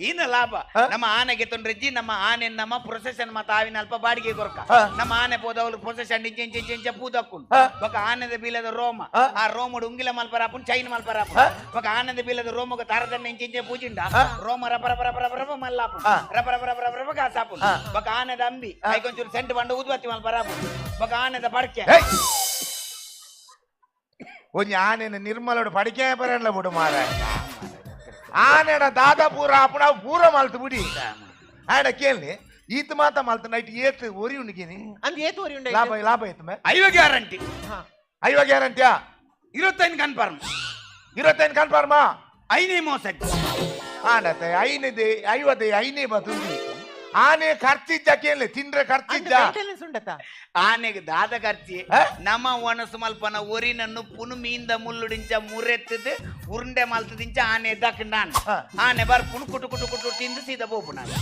ಈನ ಲಾಭ ನಮ್ಮ ಆನೆಗೆ ತೊಂಡ್ರೆಜ್ಜಿ ನಮ್ಮ ಆನೆ ನಮ್ಮ ಪ್ರೊಸೆಷನ್ ಮತ್ತ ಆವಿನ ಅಲ್ಪ ಬಾಡಿಗೆ ಕೊರ್ಕ ನಮ್ಮ ಆನೆ ಪೋದವಲು ಪ್ರೊಸೆಷನ್ ಇಂಚ ಇಂಚ ಇಂಚ ಇಂಚ ಪೂದಕ್ಕುಂಡು ಬೊಕ ಆನೆದ ಬೀಲದ ರೋಮ ಆ ರೋಮಡು ಉಂಗಿಲ ಮಲ್ಪರಾಪುನ್ ಚೈನ್ ಮಲ್ಪರಾಪುನ್ ಬೊಕ ಆನೆದ ಬೀಲದ ರೋಮಗ ತಾರದನ್ನ ಇಂಚ ಇಂಚ ಪೂಜಿಂಡ ರೋಮ ರಪ ರಪ ರಪ ರಪ ರಪ ಮಲ್ಲಾಪುನ್ ರಪ ರಪ ರಪ ರಪ ರಪ ಕಾಸಾಪುನ್ ಬೊಕ ಆನೆದ ಅಂಬಿ ಐಕೊಂಚೂರು ಸೆಂಟ್ ಬಂಡ ಊದುಬತ್ತಿ ಮಲ್ಪರಾಪುನ್ ಬೊಕ ಆನೆದ ಪಡ್ಕೆ ಒಂಜಿ ಆನೆನ ನಿರ್ಮಲೋಡು ಪಡಿಕೆ ಬರಲ್ಲ ಬಿಡು ಮಾರ ಆನೆಡ ದಾದಾ ಪೂರ ಅಪ್ಪಣ ಪೂರ ಮಲ್ತು ಬಿಡಿ ಆಡ ಕೇಳಿ ಈತ ಮಾತ ಮಲ್ತು ನೈಟ್ ಏತ್ ಒರಿ ಉಂಡಿಗೇನಿ ಅಂದ್ ಏತ್ ಒರಿ ಉಂಡೆ ಲಾಭ ಲಾಭ ಐತು ಮೇ ಐವ ಗ್ಯಾರಂಟಿ ಐವ ಗ್ಯಾರಂಟಿಯಾ 25 ಕನ್ಫರ್ಮ್ 25 ಕನ್ಫರ್ಮಾ ಐನೇ ಮೋಸ ಆಡತೆ ಐನದೆ ಐವದೆ ಐನೇ ಬತುಂದಿ ಆನೆ ಖರ್ಚಿದ್ದ ಕೇಳಿ ತಿಂದ್ರೆ ಖರ್ಚಿದ್ದ ಆನೆಗೆ ದಾದ ಖರ್ಚಿ ನಮ್ಮ ಒಣಸು ಮಲ್ಪನ ಒರಿನ ನುಪ್ಪುನು ಮೀಂದ ಮುಳ್ಳುಡಿಂಚ ಮುರೆತ್ತದು ಉರುಂಡೆ ಮಲ್ತದಿಂಚ ಆನೆ ದಕ್ಕಂಡಾನ ಆನೆ ಬರ್ಪುನು ಕುಟು ಕುಟು ಕುಟು ತಿಂದು ಸೀದಾ ಬೋಪು ನಾನು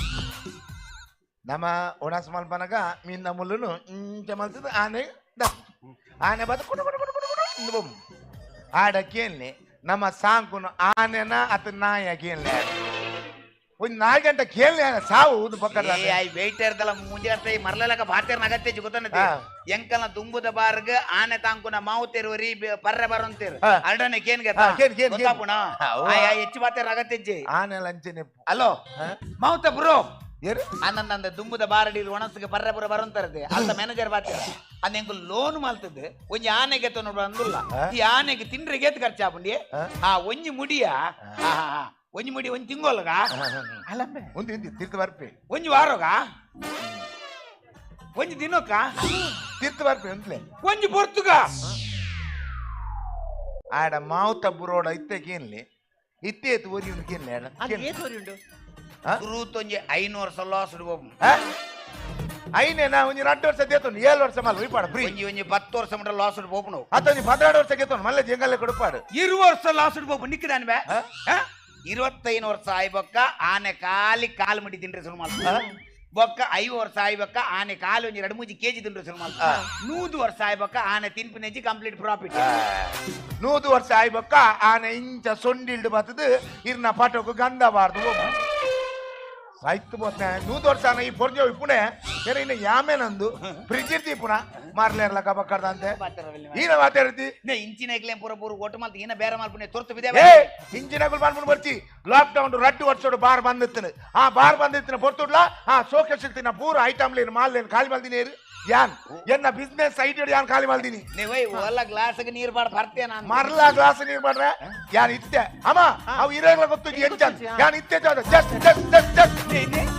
ನಮ್ಮ ಒಣಸು ಮಲ್ಪನಗ ಮೀಂದ ಮುಳ್ಳುನು ಇಂಚ ಮಲ್ತದ ಆನೆ ಆನೆ ಬದ ಕುಟು ಕುಟು ಕುಟು ಕುಟು ಕುಟು ಬೋಪು ಆಡ ಕೇಳಿ ನಮ್ಮ ಸಾಂಕುನು ಆನೆನ ಅತ ನಾಯ ಕೇಳಿ ಒಂದು 4 ಗಂಟೆ ಕೇಳಿ ಸಾವು ಪಕ್ಕ ವೆಯ್ಟರ್ದಲ್ಲ ಮುಂಜಾನೆ ಮರಲಕ ಭಾತೇರ್ನ ಅಗತ್ಯ ಗೊತ್ತನತೆ ಎಂಕಲ್ನ ದುಂಬುದ ಬಾರ್ಗ ಆನೆ ತಾಂಕುನ ಮಾವು ತೆರುವರಿ ಪರ್ರೆ ಬರಂತೇರು ಅರಡನೆ ಕೇನ್ ಗೊತ್ತಾಪುಣ ಹೆಚ್ಚು ಬಾತೇರ್ ಅಗತ್ಯ ಆನೆ ಲಂಚನೆ ಅಲೋ ಮಾವುತ ಬ್ರೋ ಆನಂದ ದುಂಬುದ ಬಾರಡಿ ಒಣಸಿಗೆ ಪರ್ರೆ ಪುರ ಬರಂತಾರದೆ ಅಲ್ಲ ಮ್ಯಾನೇಜರ್ ಬಾತೇರ ಅದ್ ಎಂಕು ಲೋನ್ ಮಲ್ತದೆ ಒಂಜಿ ಆನೆಗೆ ತೊಂದು ಅಂದುಲ್ಲ ಈ ಆನೆಗೆ ತಿಂಡ್ರಿಗೆ ಏತ್ ಖರ್ಚಾಪುಂಡಿ ಆ ಒಂಜಿ ಮುಡಿಯ ಒಂಜಿ ಮುಡಿ ಒಂಜಿ ತಿಂಗೋಲಗ ಅಲ್ಲಮ್ಮೆ ಒಂದು ಇಂದಿ ತೀರ್ಥ ಬರ್ಪೆ ಒಂಜಿ ವಾರೋಗ ಒಂಜಿ ದಿನಕ್ಕ ತೀರ್ಥ ಬರ್ಪೆ ಅಂತಲೇ ಒಂಜಿ ಪೊರ್ತುಗ ಆಡ ಮಾವುತ ಬುರೋಡ ಇತ್ತೆ ಕೇನ್ಲಿ ಇತ್ತೆ ಏತು ಒರಿ ಉಂಡು ಕೇನ್ಲಿ ಆಡ ಏತು ಒರಿ ಉಂಡು ಸುರುತೊಂಜಿ 5 ವರ್ಷ ಲಾಸ್ ಇಡುವ ಐನೇನಾ ಒಂಜಿ 2 ವರ್ಷ ದೇತೊಂಡು 7 ವರ್ಷ ಮಲ್ಲ ಉಯ್ಪಾಡು ಫ್ರೀ ಒಂಜಿ ಒಂಜಿ 10 ವರ್ಷ ಮುಟ್ಟ ಲಾಸ್ ಇಡು ಬೋಪುನು ಅತ್ತೊಂಜಿ 12 ವರ್ಷ ಗೆತ್ತೊಂಡು ಮಲ್ಲ ಜಂಗಲ್ಲೇ ಕೊಡುಪಾಡು 20 ವರ್ಷ ಲಾಸ್ ಇಡು ಬೋಪು ನಿಕ್ಕದಾನ ಬೇ 25 ವರ್ಷ ಆಯ್ಬಕ್ಕ ಆನೆ ಖಾಲಿ ಕಾಲು ಮುಡಿ ತಿಂಡ್ರೆ ಶುರು ಮಾಡ್ತ ಬೊಕ್ಕ 5 ವರ್ಷ ಆಯ್ಬಕ್ಕ ಆನೆ ಕಾಲು ಒಂಜಿ 2-3 ಕೆಜಿ ತಿಂಡ್ರೆ ಶುರು ಮಾಡ್ತ 100 ವರ್ಷ ಆಯ್ಬಕ್ಕ ಆನೆ ತಿನ್ಪಿನೆಂಚಿ ಕಂಪ್ಲೀಟ್ ಪ್ರಾಫಿಟ್ 100 ವರ್ಷ ಆಯ್ಬಕ್ಕ ಆನೆ ಇಂಚ ಸೊಂಡಿಲ್ಡು ಬತ್ತದು ಇರ್ನ ಪಾಟೋಕು ಗಂಧ ಬಾರ್ದು ಸಾಯ್ತು ಬೋತ್ನೆ 100 ವರ್ಷ ಆನ ಈ ಪೊರ್ಜೋ ಇಪ್ಪುನೆ ಬೇರೆ ಇನ್ನು ಯಾಮೆ ನಂದು ಫ್ರಿಜ್ ಇರ್ತಿ ಪುನ ಮಾರ್ಲೇರ್ಲಕ್ಕ ಬಕ್ಕರ್ದಂತೆ ಈನ ಮಾತಾಡ್ತಿ ಇಂಚಿನ ಪೂರ ಪೂರ ಒಟ್ಟು ಮಲ್ತ ಈನ ಬೇರೆ ಮಲ್ಪುನೆ ತೊರ್ತು ಬಿದೆ ಇಂಚಿನ ಬಾನ್ಪುಣ ಬರ್ತಿ ಲಾಕ್ ಡೌನ್ 2 ವರ್ಷೋಡು ಬಾರ್ ಬಂದಿತ್ತನು ಆ ಬಾರ್ ಬಂದಿತ್ತಿನ ಪೊರ್ತುಡ್ಲ ಆ ಸೋಕೆ ಸಿಗ್ತಿನ ಪೂರ ಐಟಮ್ ಲೇನು ಮಾಲ್ ಲೇನು ಖಾಲಿ ಮಲ್ದಿನಿ ಯಾನ್ ಎನ್ನ ಬಿಸ್ನೆಸ್ ಐಡಿಯಾ ಯಾನ್ ಖಾಲಿ ಮಲ್ದಿನಿ ನೀವೇ ಒಲ್ಲ ಗ್ಲಾಸ್ಗೆ ನೀರು ಬಾಡ ಬರ್ತೇನೆ ನಾನು ಮರ್ಲ ಗ್ಲಾಸ್ ನೀರು ಬಾಡ್ರೆ ಯಾನ್ ಇತ್ತೆ ಅಮ್ಮ ಅವು ಇರೇಗ್ಲ ಗೊತ್ತು ಎಂಚ ಯಾನ್ ಇತ್ತೆ ಜಸ್ಟ್ ಜಸ್ಟ್ ಜಸ್ಟ್ ಜಸ್ಟ್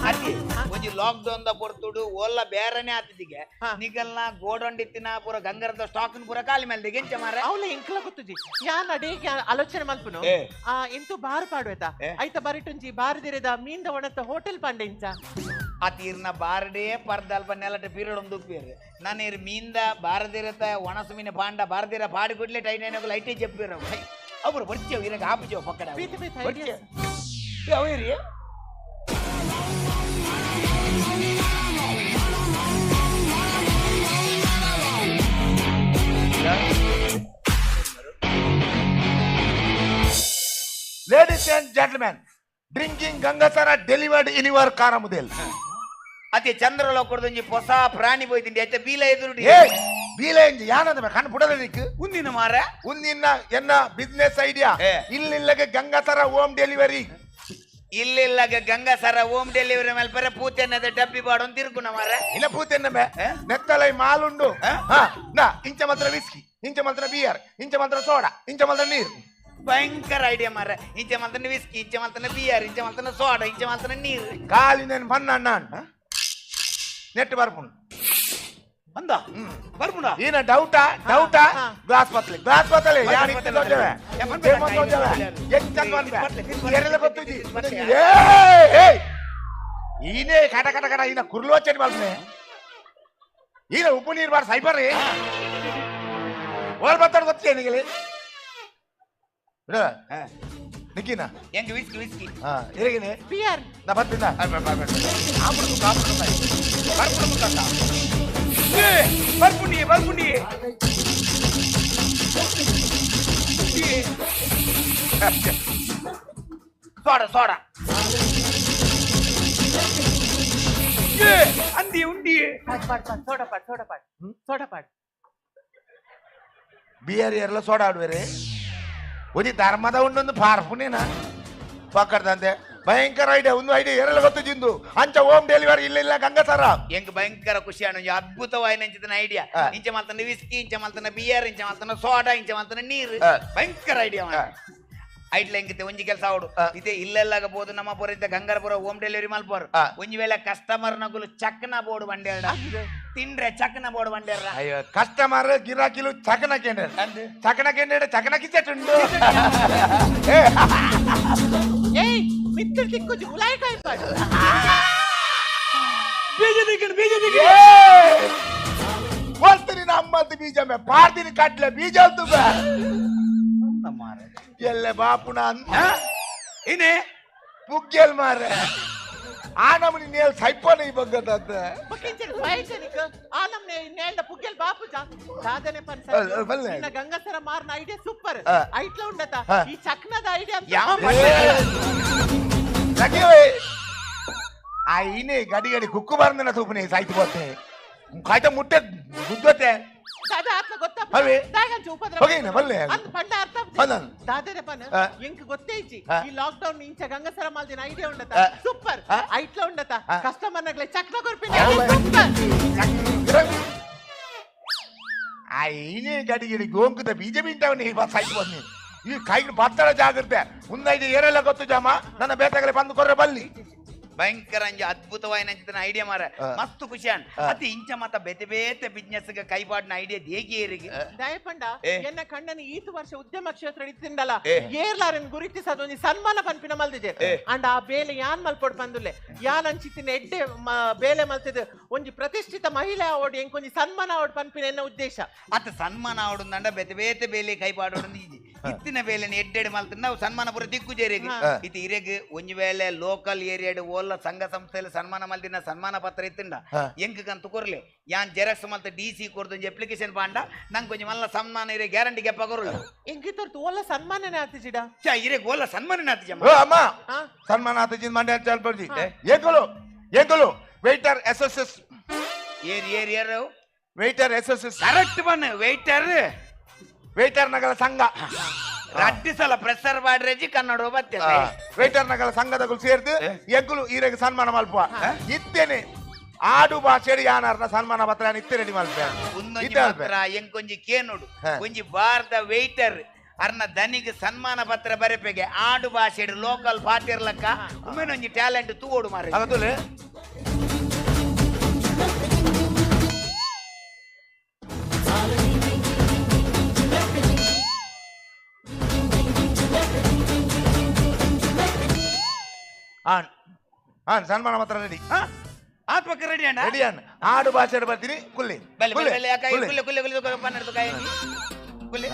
ಅತಿ ಒಂಜಿ ಲಾಕ್ ಡೌನ್ the ಪೊರ್ತುಡು ಒಲ್ಲ ಬೇರೆನೆ ಆತಿದಿಗೆ ನಿಗಲ್ನ ಗೋಡಂಡಿತ್ತಿನ ಪೂರ ಗಂಗರದ ಸ್ಟಾಕ್ ಪೂರ ಖಾಲಿ ಮಲ್ದಿಗೆ ಎಂಚ ಮಾರೆ ಅವಲ ಎಂಕಲ ಗೊತ್ತುಜಿ ಯಾನ್ ಅಡೇಗೆ ಆಲೋಚನೆ ಮಲ್ಪುನು ಆ ಎಂತು ಬಾರ್ ಪಾಡುವೆತ ಐತ ಬರಿಟುಂಜಿ ಬಾರದಿರದ ಮೀನ್ದ ಒಣತ ಹೋಟೆಲ್ ಪಾಂಡೆ ಇಂಚ ಆ ತೀರ್ನ ಬಾರಡೇ ಪರ್ದಲ್ಪ ನೆಲಟ ಪೀರಿಯಡ್ ಒಂದು ಪೋಡ್ಪೇರು ನಾನು ಮೀಂದ ಬಾರದಿರತ ಒಣಸು ಮೀನ ಪಾಂಡ ಬಾರದಿರ ಪಾಡಿ ಕೊಡ್ಲೆ ಟೈಟಾನಿಕ್ ಲೈಟೇ చెప్పారు ಅವರು ಬರ್ತೀವಿ ಇರಾಗ ಆಪುಜವ್ ಪಕ್ಕಡ ಬರ್ತೀವಿ ಅವೇರಿ Ladies and gentlemen, drinking Gangasara delivered in your car model. ಅದೇ ಚಂದ್ರಲೋಕದೊಂಜಿ ಹೊಸ ಪ್ರಾಣಿ ಪೋಯ್ತಿಂಡಿ ಅಚ್ಚ ಬೀಲ ಎದುರು ಬೀಲ ಎಂಜಿ ಯಾನದ ಕಣ್ಣು ಪುಡದಕ್ಕೆ ಉಂದಿನ ಮಾರ ಉಂದಿನ ಎನ್ನ ಬಿಸ್ನೆಸ್ ಐಡಿಯಾ ಇಲ್ಲಿಲ್ಲಗೆ ಗಂಗಾಸರ ಹೋಮ್ ಡೆಲಿವರಿ ಇಲ್ಲಿಲ್ಲಗೆ ಗಂಗಾಸರ ಹೋಮ್ ಡೆಲಿವರಿ ಮಲ್ಪರೆ ಪೂತೆನ್ನದ ಡಬ್ಬಿ ಬಾಡೊಂದು ತಿರುಗುನ ಮಾರ ಇಲ್ಲ ಪೂತೆನ್ನ ನೆತ್ತಲೈ ಮಾಲುಂಡು ನಾ ಇಂಚ ಮಾತ್ರ ವಿಸ್ಕಿ ಇಂಚ ಮಾತ್ರ ಬಿಯರ್ ಇಂಚ ಮಾತ್ರ ಸೋಡಾ ಇಂಚ ಮಾತ್ರ ನೀರು ಭಯಂಕರ ಐಡಿಯಾ ಮಾರ ಇಂಚ ಮಾತ್ರ ವಿಸ್ಕಿ ಇಂಚ ಮಾತ್ರ ಬಿಯರ್ ಇಂಚ ಮಾತ್ರ ಸೋಡಾ ಇಂಚ ಮಾತ್ರ ನೀರು ಕಾಲಿನ ಬಣ್ಣ ಅಣ್ಣ ನೆಟ್ ಬರ್ಪುಂಡು ಅಂದ ಬರ್ಪುಂಡ ಏನ ಡೌಟಾ ಡೌಟಾ ಗ್ಲಾಸ್ ಬತ್ತಲೆ ಗ್ಲಾಸ್ ಬತ್ತಲೆ ಯಾರು ಇತ್ತಿದೋಜವೆ ಈನೇ ಕಟ ಕಟ ಕಟ ಈನ ಕುರ್ಲು వచ్చేటి ಮಲ್ಪನೆ ಈನ ಉಪ್ಪು ನೀರು ಬಾರ್ ಸೈಬರ್ ಓಲ್ ಬತ್ತಾడు ಗೊತ್ತೇ ನಿಗಲಿ ನಿಕ್ಕಿನ ಹೆಂಗ್ ವಿಸ್ಕಿ ವಿಸ್ಕಿ ಇರಗಿನಿ ಬಿಯರ್ ನಾ ಬರ್ತಿದ್ದ ಬರ್ಪುಂಡಿ ಬರ್ಪುಂಡಿ ಸೋಡಾ ಸೋಡಾ ಅಂದಿ ಉಂಡಿ ಸೋಡಾ ಪಾಡ್ ಸೋಡಾ ಪಾಡ್ ಸೋಡಾ ಪಾಡ್ ಬಿಯರ್ ಎಲ್ಲ ಸೋಡಾ ಆಡುವೆರೆ ಒಂಜಿ ಧರ್ಮದ ಉಂಡೊಂದು ಪಾರ್ಪುನೇನ ಪಕ್ಕಡ್ದಂತೆ ಭಯಂಕರ ಐಡಿಯಾ ಒಂದು ಐಡಿಯಾ ಏರೆಲ್ಲ ಗೊತ್ತು ಜಿಂದು ಅಂಚ ಹೋಮ್ ಡೆಲಿವರಿ ಇಲ್ಲ ಇಲ್ಲ ಗಂಗಾಸರ ಎಂಕ್ ಭಯಂಕರ ಖುಷಿ ಅಣ್ಣ ಅದ್ಭುತವಾಯಿನ ಐಡಿಯಾ ಇಂಚ ಮಲ್ತನ ವಿಸ್ಕಿ ಇಂಚ ಮಲ್ತನ ಬಿಯರ್ ಇಂಚ ಮಲ್ತನ ಸೋಡಾ ಇಂಚ ಮಲ್ತನ ನೀರು ಭಯಂಕರ ಐಡಿಯಾ ಐಟ್ಲ ಎಂಕಿತ್ತೆ ಒಂಜಿ ಕೆಲಸ ಅವಡು ಇದೇ ಇಲ್ಲೆಲ್ಲಾಗ ಬೋದು ನಮ್ಮ ಪೂರ ಗಂಗಾರಪುರ ಹೋಮ್ ಡೆಲಿವರಿ ಮಲ್ಪೋರು ಒಂಜಿ ವೇಳೆ ಕಸ್ಟಮರ್ ನಗುಲು ಚಕ್ನ ಬೋರ್ಡ್ ಬಂಡೇರ ತಿಂಡ್ರೆ ಚಕ್ನ ಬೋರ್ಡ್ ಬಂಡೇರ ಅಯ್ಯೋ ಕಸ್ಟಮರ್ ಗಿರಾಕಿಲು ಚಕನ ಕೇಂದ್ರ ಚಕನ ಕೇಂದ್ರ ಚಕನ ಕಿಸೆಟ್ ಉಂಡು ಏಯ್ ಮಿತ್ರ ತಿಕ್ಕು ಉಲಾಯ್ ಕಾಯ್ಪಾಡು ಬೀಜ ದಿಕ್ಕಡು ಬೀಜ ದಿಕ್ಕಡು ಬರ್ತೀನಿ ನಮ್ಮದು ಬೀಜ ಮೇ ಪಾರ್ದಿನಿ ಕಟ್ಲೆ ಬೀಜ ಅಂತು ಬೇ ಎಲ್ಲ ಬಾಪುನ ಏನೇ ಪುಗ್ಗೆಲ್ ಮಾರೆ ಆ ನಮನಿ ನೇಲ್ ಸೈಪನ ಈ ಬಗ್ಗದಂತ ಆ ನಮ್ನೆ ನೇಲ್ದ ಪುಗ್ಗೆಲ್ ಬಾಪುಜ ಸಾಧನೆ ಪನ್ಸ ನಿನ್ನ ಗಂಗಾಸರ ಮಾರ್ನ ಐಡಿಯಾ ಸೂಪರ್ ಐಟ್ಲ ಉಂಡತ ಈ ಚಕ್ನದ ಐಡಿಯಾ ಯಾವ ಆ ಈನೆ ಗಡಿ ಗಡಿ ಕುಕ್ಕು ಬಾರ್ದನ ತೂಪನೆ ಸಾಯ್ತು ಬೋತೆ ಕಾಯ್ತ ಮುಟ್ಟೆ ಗುದ್ದೋತೆ ದಾದಾ ಆತ್ಲ ಗೊತ್ತಾ ಹೋಗೇನ ಬಲ್ಲೆ ಅಂದ್ ಪಂಡ ಅರ್ಥ ದಾದನೆ ಪನ್ ಎಂಕ್ ಗೊತ್ತೇ ಇಜ್ಜಿ ಈ ಲಾಕ್ ಡೌನ್ ಇಂಚ ಗಂಗಸರ ಮಾಲ್ದಿನ ಐಡಿಯಾ ಉಂಡತ ಸೂಪರ್ ಐಟ್ಲ ಉಂಡತ ಕಸ್ಟಮರ್ ನಗ್ಲೆ ಚಕ್ನ ಕೊರ್ಪಿನ ಸೂಪರ್ ಆ ಈನೆ ಗಡಿ ಗಡಿ ಗೋಂಕುದ ಬೀಜ ಬಿಂಟವನಿ ಸಾಯ್ತು ಬನ್ನಿ ಈ ಕೈಗೆ ಬತ್ತಳ ಜಾಗ್ರತೆ ಮುಂದೈದು ಏರೆಲ್ಲ ಗೊತ್ತು ಜಾಮ ನನ್ನ ಬೇತಗಲೆ ಬಂದು ಕೊರ್ರೆ ಬಲ್ಲಿ ಭಯಂಕರ ಅಂಜಿ ಅದ್ಭುತವಾಯಿನ ಐಡಿಯಾ ಮಾರ ಮಸ್ತ್ ಖುಷಿ ಅನ್ ಅತಿ ಇಂಚ ಮತ ಬೇತೆ ಬೇತೆ ಬಿಸ್ನೆಸ್ ಕೈಪಾಡಿನ ಐಡಿಯಾ ದೇಗಿ ಏರಿಗೆ ದಯಪಂಡ ಎನ್ನ ಕಣ್ಣನ ಈತು ವರ್ಷ ಉದ್ಯಮ ಕ್ಷೇತ್ರ ಇತ್ತಿಂಡಲ ಏರ್ಲಾರನ್ ಗುರುತಿಸದ ಒಂಜಿ ಸನ್ಮಾನ ಪನ್ಪಿನ ಮಲ್ದಿಜೆ ಅಂಡ್ ಆ ಬೇಲೆ ಯಾನ್ ಮಲ್ಪೊಡ್ ಬಂದುಲ್ಲೆ ಯಾನ್ ಅಂಚಿತ್ತಿನ ಎಡ್ಡೆ ಬೇಲೆ ಮಲ್ತಿದ್ ಒಂಜಿ ಪ್ರತಿಷ್ಠಿತ ಮಹಿಳೆ ಅವಡ್ ಎಂಕೊಂಜಿ ಸನ್ಮಾನ ಅವಡ್ ಪನ್ಪಿನ ಎನ್ನ ಉದ್ದೇಶ ಅತ್ತ ಸನ್ಮಾನ ಅವಡುಂದಂಡ ಬೇತೆ ಬೇತೆ ಬೇಲೆ ಕೈಪಾಡೋಡು ಈಜಿ ಇತ್ತಿನ ಬೇಲೆನ ಎಡ್ಡೆಡ್ ಮಲ್ತಿನ ನಾವು ಸನ್ಮಾನ ಪೂರ ದಿಕ್ಕು ಜೇರಿಗೆ ಇತ್ತು ಇರೆಗ್ ಒಂಜಿ ವೇಳೆ ಲೋಕಲ್ ಏರಿಯಾಡ್ ಓಲ್ಲ ಸಂಘ ಸಂಸ್ಥೆಯಲ್ಲಿ ಸನ್ಮಾನ ಮಲ್ದಿನ ಸನ್ಮಾನ ಪತ್ರ ಇತ್ತಿಂಡ ಎಂಕ್ ಕಂತು ಕೊರ್ಲೆ ಯಾನ್ ಜೆರಾಕ್ಸ್ ಮಲ್ತ ಡಿ ಸಿ ಕೊರ್ದು ಒಂಜಿ ಅಪ್ಲಿಕೇಶನ್ ಪಾಂಡ ನಂಗೆ ಒಂಜಿ ಮಲ್ಲ ಸನ್ಮಾನ ಇರೆ ಗ್ಯಾರಂಟಿ ಗೆಪ್ಪ ಕೊರಲ್ಲ ಎಂಕ್ ತೋರ್ತು ಓಲ್ಲ ಸನ್ಮಾನನೇ ಆತಿಜಿಡ ಚಾ ಇರೆಗ್ ಓಲ್ಲ ಸನ್ಮಾನನೇ ಆತಿಜ ಅಮ್ಮ ಸನ್ಮಾನ ಆತಿಜಿನ ಮಂಡ್ಯ ಚಾಲ್ಪರ್ಜಿ ಏಕಲು ಏಕಲು ವೇಟರ್ ಎಸ್ ಎಸ್ ಎಸ್ ಏರ್ ಏರ್ ಏರ್ waiter S S S correct ಬನ್ನ ವೇಟರ್ ವೇಟರ್ ನಗರ ಸಂಘ ರಡ್ಡಿ ಸಲ ಪ್ರೆಸರ್ ಮಾಡ್ರೇಜಿ ಕನ್ನಡ ಬತ್ತೆ ವೇಟರ್ ನಗರ ಸಂಘದಗಳು ಸೇರ್ದು ಎಂಕುಲು ಈರೆಗೆ ಸನ್ಮಾನ ಮಲ್ಪ ಇತ್ತೇನೆ ಆಡು ಭಾಷೆ ಯಾನಾರ್ನ ಸನ್ಮಾನ ಪತ್ರ ಇತ್ತೆ ರೆಡಿ ಮಲ್ಪ ಎಂಕೊಂಜಿ ಕೇನೋಡು ಒಂಜಿ ಬಾರ್ದ ವೇಟರ್ ಅರ್ನ ದನಿಗೆ ಸನ್ಮಾನ ಪತ್ರ ಬರೆಪೆಗೆ ಆಡು ಭಾಷೆ ಲೋಕಲ್ ಪಾತಿರ್ಲಕ್ಕ ಉಮ್ಮೆನೊಂಜಿ ಟ್ಯಾಲೆಂಟ್ ತೂವೋಡು ಮಾರೆ ಅದಲ್ಲ ಆನ್ ಆನ್ ಸನ್ಮಾನ ಪತ್ರ ರೆಡಿ ಆತ್ಮಕ್ಕೆ ರೆಡಿ ಅಣ್ಣ ರೆಡಿ ಅಣ್ಣ ಆಡು ಭಾಷೆ ಬರ್ತೀನಿ ಕುಲ್ಲಿ ಬಲೆ ಬಲೆ ಕುಲ್ಲೆ ಕುಲ್ಲೆ ಕುಲ್ಲೆ ಪನ್ನೆರಡು ಕಾಯಿ ಕುಲ್ಲೆ.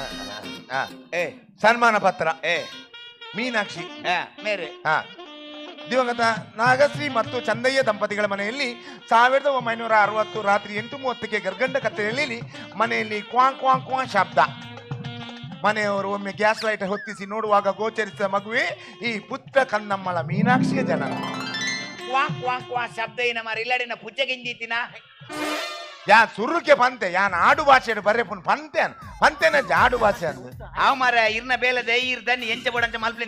ಸನ್ಮಾನ ಪತ್ರ ಮೀನಾಕ್ಷಿ ಮೇರೆ ದಿವಂಗತ ನಾಗಶ್ರೀ ಮತ್ತು ಚಂದಯ್ಯ ದಂಪತಿಗಳ ಮನೆಯಲ್ಲಿ 1960 ರಾತ್ರಿ 8:30ಕ್ಕೆ ಗರ್ಗಂಡ ಕತ್ತೆಯಲ್ಲಿ ಮನೆಯಲ್ಲಿ ಕ್ವಾಂ ಕ್ವಾಂ ಕ್ವಾಂ ಶಬ್ದ. ಮನೆಯವರು ಒಮ್ಮೆ ಗ್ಯಾಸ್ ಲೈಟ್ ಹೊತ್ತಿಸಿ ನೋಡುವಾಗ ಗೋಚರಿಸಿದ ಮಗುವೆ ಈ ಪುತ್ರ ಕನ್ನಮ್ಮಳ ಮೀನಾಕ್ಷಿಯ ಜನನ. ಕ್ವಾ ಕ್ವಾ ಕ್ವಾ ಶಬ್ದ ಏನ ಮಾರ ಇಲ್ಲಡಿನ ಪುಚ್ಚ ಗಿಂಜಿತಿನ ಯಾ ಸುರುಕೆ ಪಂತೆ ಯಾನ್ ಆಡು ಭಾಷೆ ಬರ್ರೆ ಪುನ್ ಪಂತೆ ಅನ್ ಪಂತೆನ ಆಡು ಭಾಷೆ ಅಂದ ಅವ ಮಾರ ಇರ್ನ ಬೇಲದ ಇರ್ ದನ್ನಿ ಎಂಚ ಬೋಡಂಚ ಮಲ್ಪ್ಲೆ.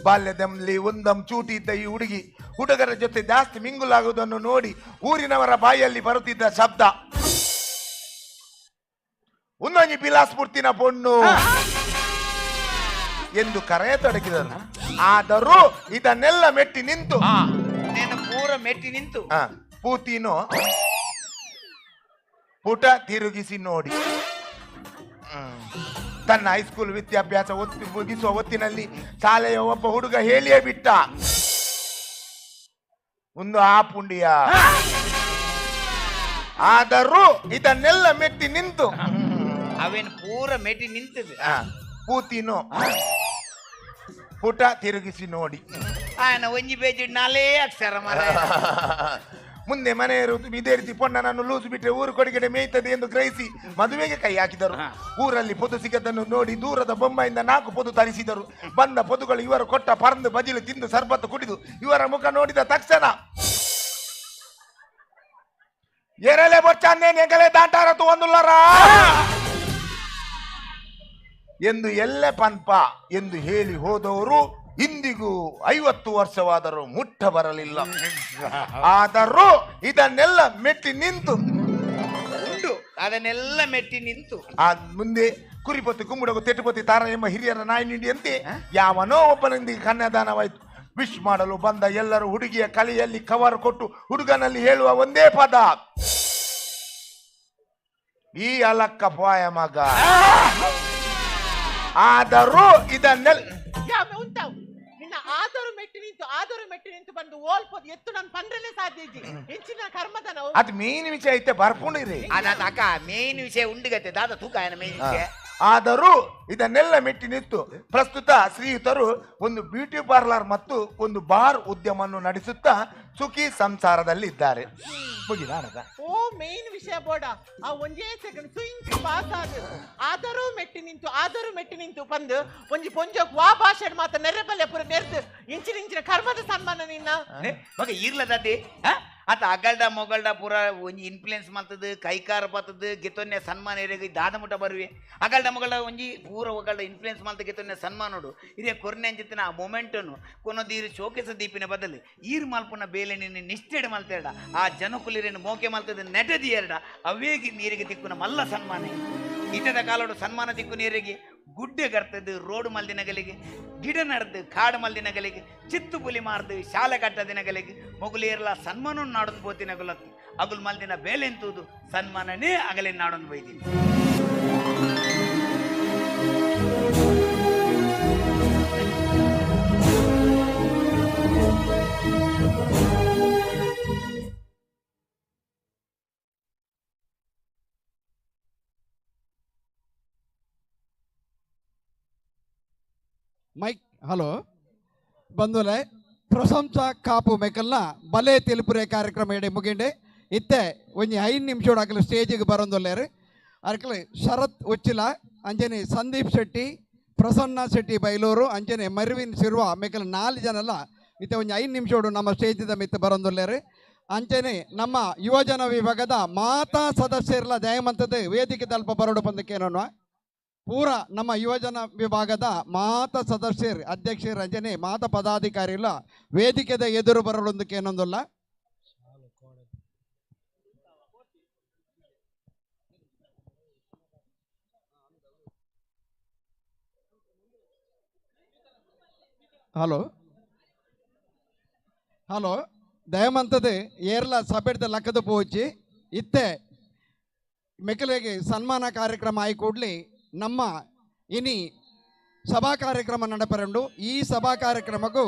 ಬಾಲ್ಯದಲ್ಲಿ ಒಂದಂ ಚೂಟಿ ಇದ್ದ ಈ ಹುಡುಗಿ ಹುಡುಗರ ಜೊತೆ ಜಾಸ್ತಿ ಮಿಂಗುಲಾಗುವುದನ್ನು ನೋಡಿ ಊರಿನವರ ಬಾಯಲ್ಲಿ ಬರುತ್ತಿದ್ದ ಶಬ್ದ ಒಂದೊಂದು ಬಿಲಾಸ್ಪುರ್ತಿನ ಪೊಣ್ಣು ಎಂದು ಕರೆಯತೊಡಗಿದರು. ಆದರೂ ಇದನ್ನೆಲ್ಲ ಮೆಟ್ಟಿ ನಿಂತು ಪೂರ ಮೆಟ್ಟಿ ನಿಂತು ಪೂತಿನೋ ಪುಟ ತಿರುಗಿಸಿ ನೋಡಿ ತನ್ನ ಹೈಸ್ಕೂಲ್ ವಿದ್ಯಾಭ್ಯಾಸ ಮುಗಿಸುವ ಹೊತ್ತಿನಲ್ಲಿ ಶಾಲೆಯ ಒಬ್ಬ ಹುಡುಗ ಹೇಳಿಯೇ ಬಿಟ್ಟ, ಒಂದು ಆ ಪುಂಡಿಯ. ಆದರೂ ಇದನ್ನೆಲ್ಲ ಮೆಟ್ಟಿ ನಿಂತು ಅವೇನು ಪೂರ ಮೆಟ್ಟಿ ನಿಂತದೆ ಪೂತಿನೋ ಪುಟ ತಿರುಗಿಸಿ ನೋಡಿ ಒಂಜಿ ಪೇಜ್ ನಾಲೇ ಅಕ್ಷರ ಮರ. ಮುಂದೆ ಮನೆಯವರು ಇದೇ ರೀತಿ ಪೊಣ್ಣನನ್ನು ಲೂಸು ಬಿಟ್ಟರೆ ಊರು ಕೊಡುಗಡೆ ಮೇಯ್ತದೆ ಎಂದು ಗ್ರಹಿಸಿ ಮದುವೆಗೆ ಕೈ ಹಾಕಿದರು. ಊರಲ್ಲಿ ಪೊದು ಸಿಗದನ್ನು ನೋಡಿ ದೂರದ ಬೊಂಬೈಯಿಂದ 4 ಪೊದು ತರಿಸಿದರು. ಬಂದ ಪೊದುಗಳು ಇವರು ಕೊಟ್ಟ ಪರಂದು ಬಜಿಲು ತಿಂದು ಸರ್ಬತ್ತು ಕುಡಿದು ಇವರ ಮುಖ ನೋಡಿದ ತಕ್ಷಣ ಎರಲೆ ಬೊಚ್ಚಾನೆ ನೆಗಲೆ ದಾಟಾರತು ಒಂದುಲ್ಲರ ಎಂದು ಎಲ್ಲೆ ಪನ್ಪ ಎಂದು ಹೇಳಿ ಹೋದವರು ಇಂದಿಗೂ 50 ವರ್ಷವಾದರೂ ಮುಟ್ಟ ಬರಲಿಲ್ಲ. ಆದರೂ ಇದನ್ನೆಲ್ಲ ಮೆಟ್ಟಿ ನಿಂತು ಉಂಡು ಅದನ್ನೆಲ್ಲ ಮೆಟ್ಟಿ ನಿಂತು ಆ ಮುಂದೆ ಕುರಿಪತಿ ಕುಂಬುಡಗು ತೆಟುಪತಿ ತಾರ ಎಂಬ ಹಿರಿಯರ ನಾಯಿ ನಿಂಡಿಯಂತೆ ಯಾವನೋ ಒಬ್ಬನೊಂದಿಗೆ ಕನ್ಯಾದಾನವಾಯಿತು. ವಿಶ್ ಮಾಡಲು ಬಂದ ಎಲ್ಲರೂ ಹುಡುಗಿಯ ಕಲೆಯಲ್ಲಿ ಕವರ್ ಕೊಟ್ಟು ಹುಡುಗನಲ್ಲಿ ಹೇಳುವ ಒಂದೇ ಪದ, ಈ ಅಲಕ್ಕ ಪಾಯ ಮಗ. ಆದರೂ ಇದನ್ನೆಲ್ಲ ಆದರೂ ಮೆಟ್ಟಿ ನಿಂತು ಆದರೂ ಮೆಟ್ಟಿ ನಿಂತು ಬಂದು ಓಲ್ಪೋದು ಎತ್ತು ನಾನು ಪಂದ್ರನೇ ಸಾಧ್ಯ ಇಜ್ಜಿ ಹೆಚ್ಚಿನ ಕರ್ಮದ ನಾವು ಅದು ಮೇನ್ ವಿಷಯ ಐತೆ ಬರ್ಕೊಂಡಿರಿ ಅಕ್ಕ ಮೇನ್ ವಿಷಯ ಉಂಡುಗತ್ತೆ ದಾದ ತೂಕ ಮೇನ್ ವಿಷಯ. ಆದರೂ ಇದನ್ನೆಲ್ಲ ಮೆಟ್ಟಿ ನಿಂತು ಪ್ರಸ್ತುತ ಶ್ರೀಯುತರು ಒಂದು ಬ್ಯೂಟಿ ಪಾರ್ಲರ್ ಮತ್ತು ಒಂದು ಬಾರ್ ಉದ್ಯಮವನ್ನು ನಡೆಸುತ್ತಾ ಸುಖಿ ಸಂಸಾರದಲ್ಲಿ ಇದ್ದಾರೆ. ಓ ಮೇನ್ ವಿಷಯ ಬೋಡ ಆ ಒಂದೇ ಸೆಕೆಂಡ್ ಸುಯಿಂಚ್ ಪಾಸ್ ಆದ ಆದರೂ ಮೆಟ್ಟಿ ನಿಂತು ಆದರೂ ಮೆಟ್ಟಿ ನಿಂತು ಬಂದು ಒಂಜಿ ಪೊಂಜೋಕ್ ವಾ ಭಾಷೆ ಮಾತ್ರ ನೆರೆಬಲ್ಲೆ ಪುರ ನೆರೆದು ಇಂಚಿನ ಇಂಚಿನ ಕರ್ಮದ ಸನ್ಮಾನ ನಿನ್ನ ಮಗ ಇರ್ಲದಾದಿ ಆತ ಅಗಲ್ಡ ಮೊಗಲ್ಡ ಪೂರ ಒಂಜಿ ಇನ್ಫ್ಲುಯೆನ್ಸ್ ಮಾಡ್ತದ ಕೈಕಾರ ಬರ್ತದ ಗೆತೊನ್ನೆ ಸನ್ಮಾನ ಇರಗ ದಾದ ಮುಟ ಬರುವೆ ಅಗಲ್ಡ ಮೊಗಲ್ಡ ಒಂಜಿ ಪೂರ ಒಗಲ್ಡ ಇನ್ಫ್ಲುಯೆನ್ಸ್ ಮಾಡ್ತ ಗೆತೊನ್ನೆ ಸನ್ಮಾನೋಡು ಇದೇ ಕೊರ್ನೆ ಅಂಚಿತ್ತಿನ ಆ ಮೊಮೆಂಟನ್ನು ಕೊನೊಂದು ಶೋಕೇಸ ದೀಪಿನ ಬದಲು ಈರ್ ಮಲ್ಪುನ ಬೇಲೆ ನಿನ್ನ ನಿಷ್ಠೆಡೆ ಮಲ್ತೇಡ ಆ ಜನಕುಲಿರೇನು ಮೋಕೆ ಮಲ್ತದ ನೆಟದಿ ಎರಡ ಅವೇಗಿ ನೀರಿಗೆ ತಿಕ್ಕುನ ಮಲ್ಲ ಸನ್ಮಾನ. ಇತದ ಕಾಲೋಡು ಸನ್ಮಾನ ತಿಕ್ಕು ನೀರಿಗೆ ಗುಡ್ಡೆ ಕರ್ತದ್ದು ರೋಡು ಮಲ್ದಿನಗಲಿಗೆ ಗಿಡ ನಡೆದು ಕಾಡು ಮಲ್ದಿನಗಲಿಗೆ ಚಿತ್ತು ಪುಲಿ ಮಾರ್ದು ಶಾಲೆ ಕಟ್ಟದಿನಗಲಿಗೆ ಮೊಗುಲೇರ್ಲ ಸನ್ಮಾನ ನಾಡೊಂದು ಬೋತಿನಗುಲತ್ತು ಅಗುಲ್ ಮಲ್ದಿನ ಬೇಲೆಂತೂದು ಸನ್ಮಾನನೇ ಅಗಲಿನ ನಾಡೊಂದು ಬೈದಿನಿ. ಮೈಕ್ ಹಲೋ ಬಂಧುಲೆ ಪ್ರಶಂಸಾ ಕಾಪು ಮೆಕಲ್ನ ಬಲೆ ತೆಲುಪುರೆ ಕಾರ್ಯಕ್ರಮ ಎಡೆ ಮುಗಿಂಡೆ ಇತ್ತೆ ಒಂಜಿ 5 ನಿಮಿಷ ಅಕಲು ಸ್ಟೇಜಿಗೆ ಬರೋಂದೊಲ್ಲೇರು ಅರ್ಕಲು ಶರತ್ ಉಚ್ಚಿಲ ಅಂಜನೆ ಸಂದೀಪ್ ಶೆಟ್ಟಿ ಪ್ರಸನ್ನ ಶೆಟ್ಟಿ ಬೈಲೂರು ಅಂಜನೆ ಮರ್ವಿನ್ ಸಿರ್ವಾ ಮೆಕಲ್ 4 ಜನಲ್ಲ ಇತ್ತೆ ಒಂಜಿ 5 ನಿಮಿಷ ನಮ್ಮ ಸ್ಟೇಜಿದ ಮಿತ್ತ ಬರೋಂದೊಲ್ಲೇರು. ಅಂಚನೆ ನಮ್ಮ ಯುವಜನ ವಿಭಾಗದ ಮಾತಾ ಸದಸ್ಯರೆಲ್ಲ ದಯಮಂತದ ವೇದಿಕೆ ತಲ್ಪ ಬರೋಡು ಬಂದಕ್ಕೇನೋ ಪೂರ ನಮ್ಮ ಯುವಜನ ವಿಭಾಗದ ಮಾತ ಸದಸ್ಯರು ಅಧ್ಯಕ್ಷರು ಅಂಜನೆ ಮಾತ ಪದಾಧಿಕಾರಿಗಳ ವೇದಿಕೆದ ಎದುರು ಬರಲೊಂದಕ್ಕೇನೊಂದಲ್ಲ. ಹಲೋ ಹಲೋ ದಯಮಂತದೆ ಏರ್ಲ ಸಭೆದ ಲಕ್ಕದ ಪೋಚಿ ಇತ್ತೆ ಮೆಕಲೆಗೆ ಸನ್ಮಾನ ಕಾರ್ಯಕ್ರಮ ಆಯಿ ಕೂಡಲಿ ನಮ್ಮ ಇನಿ ಸಭಾ ಕಾರ್ಯಕ್ರಮ ನಡೆಪರಂಡು. ಈ ಸಭಾ ಕಾರ್ಯಕ್ರಮಕ್ಕೂ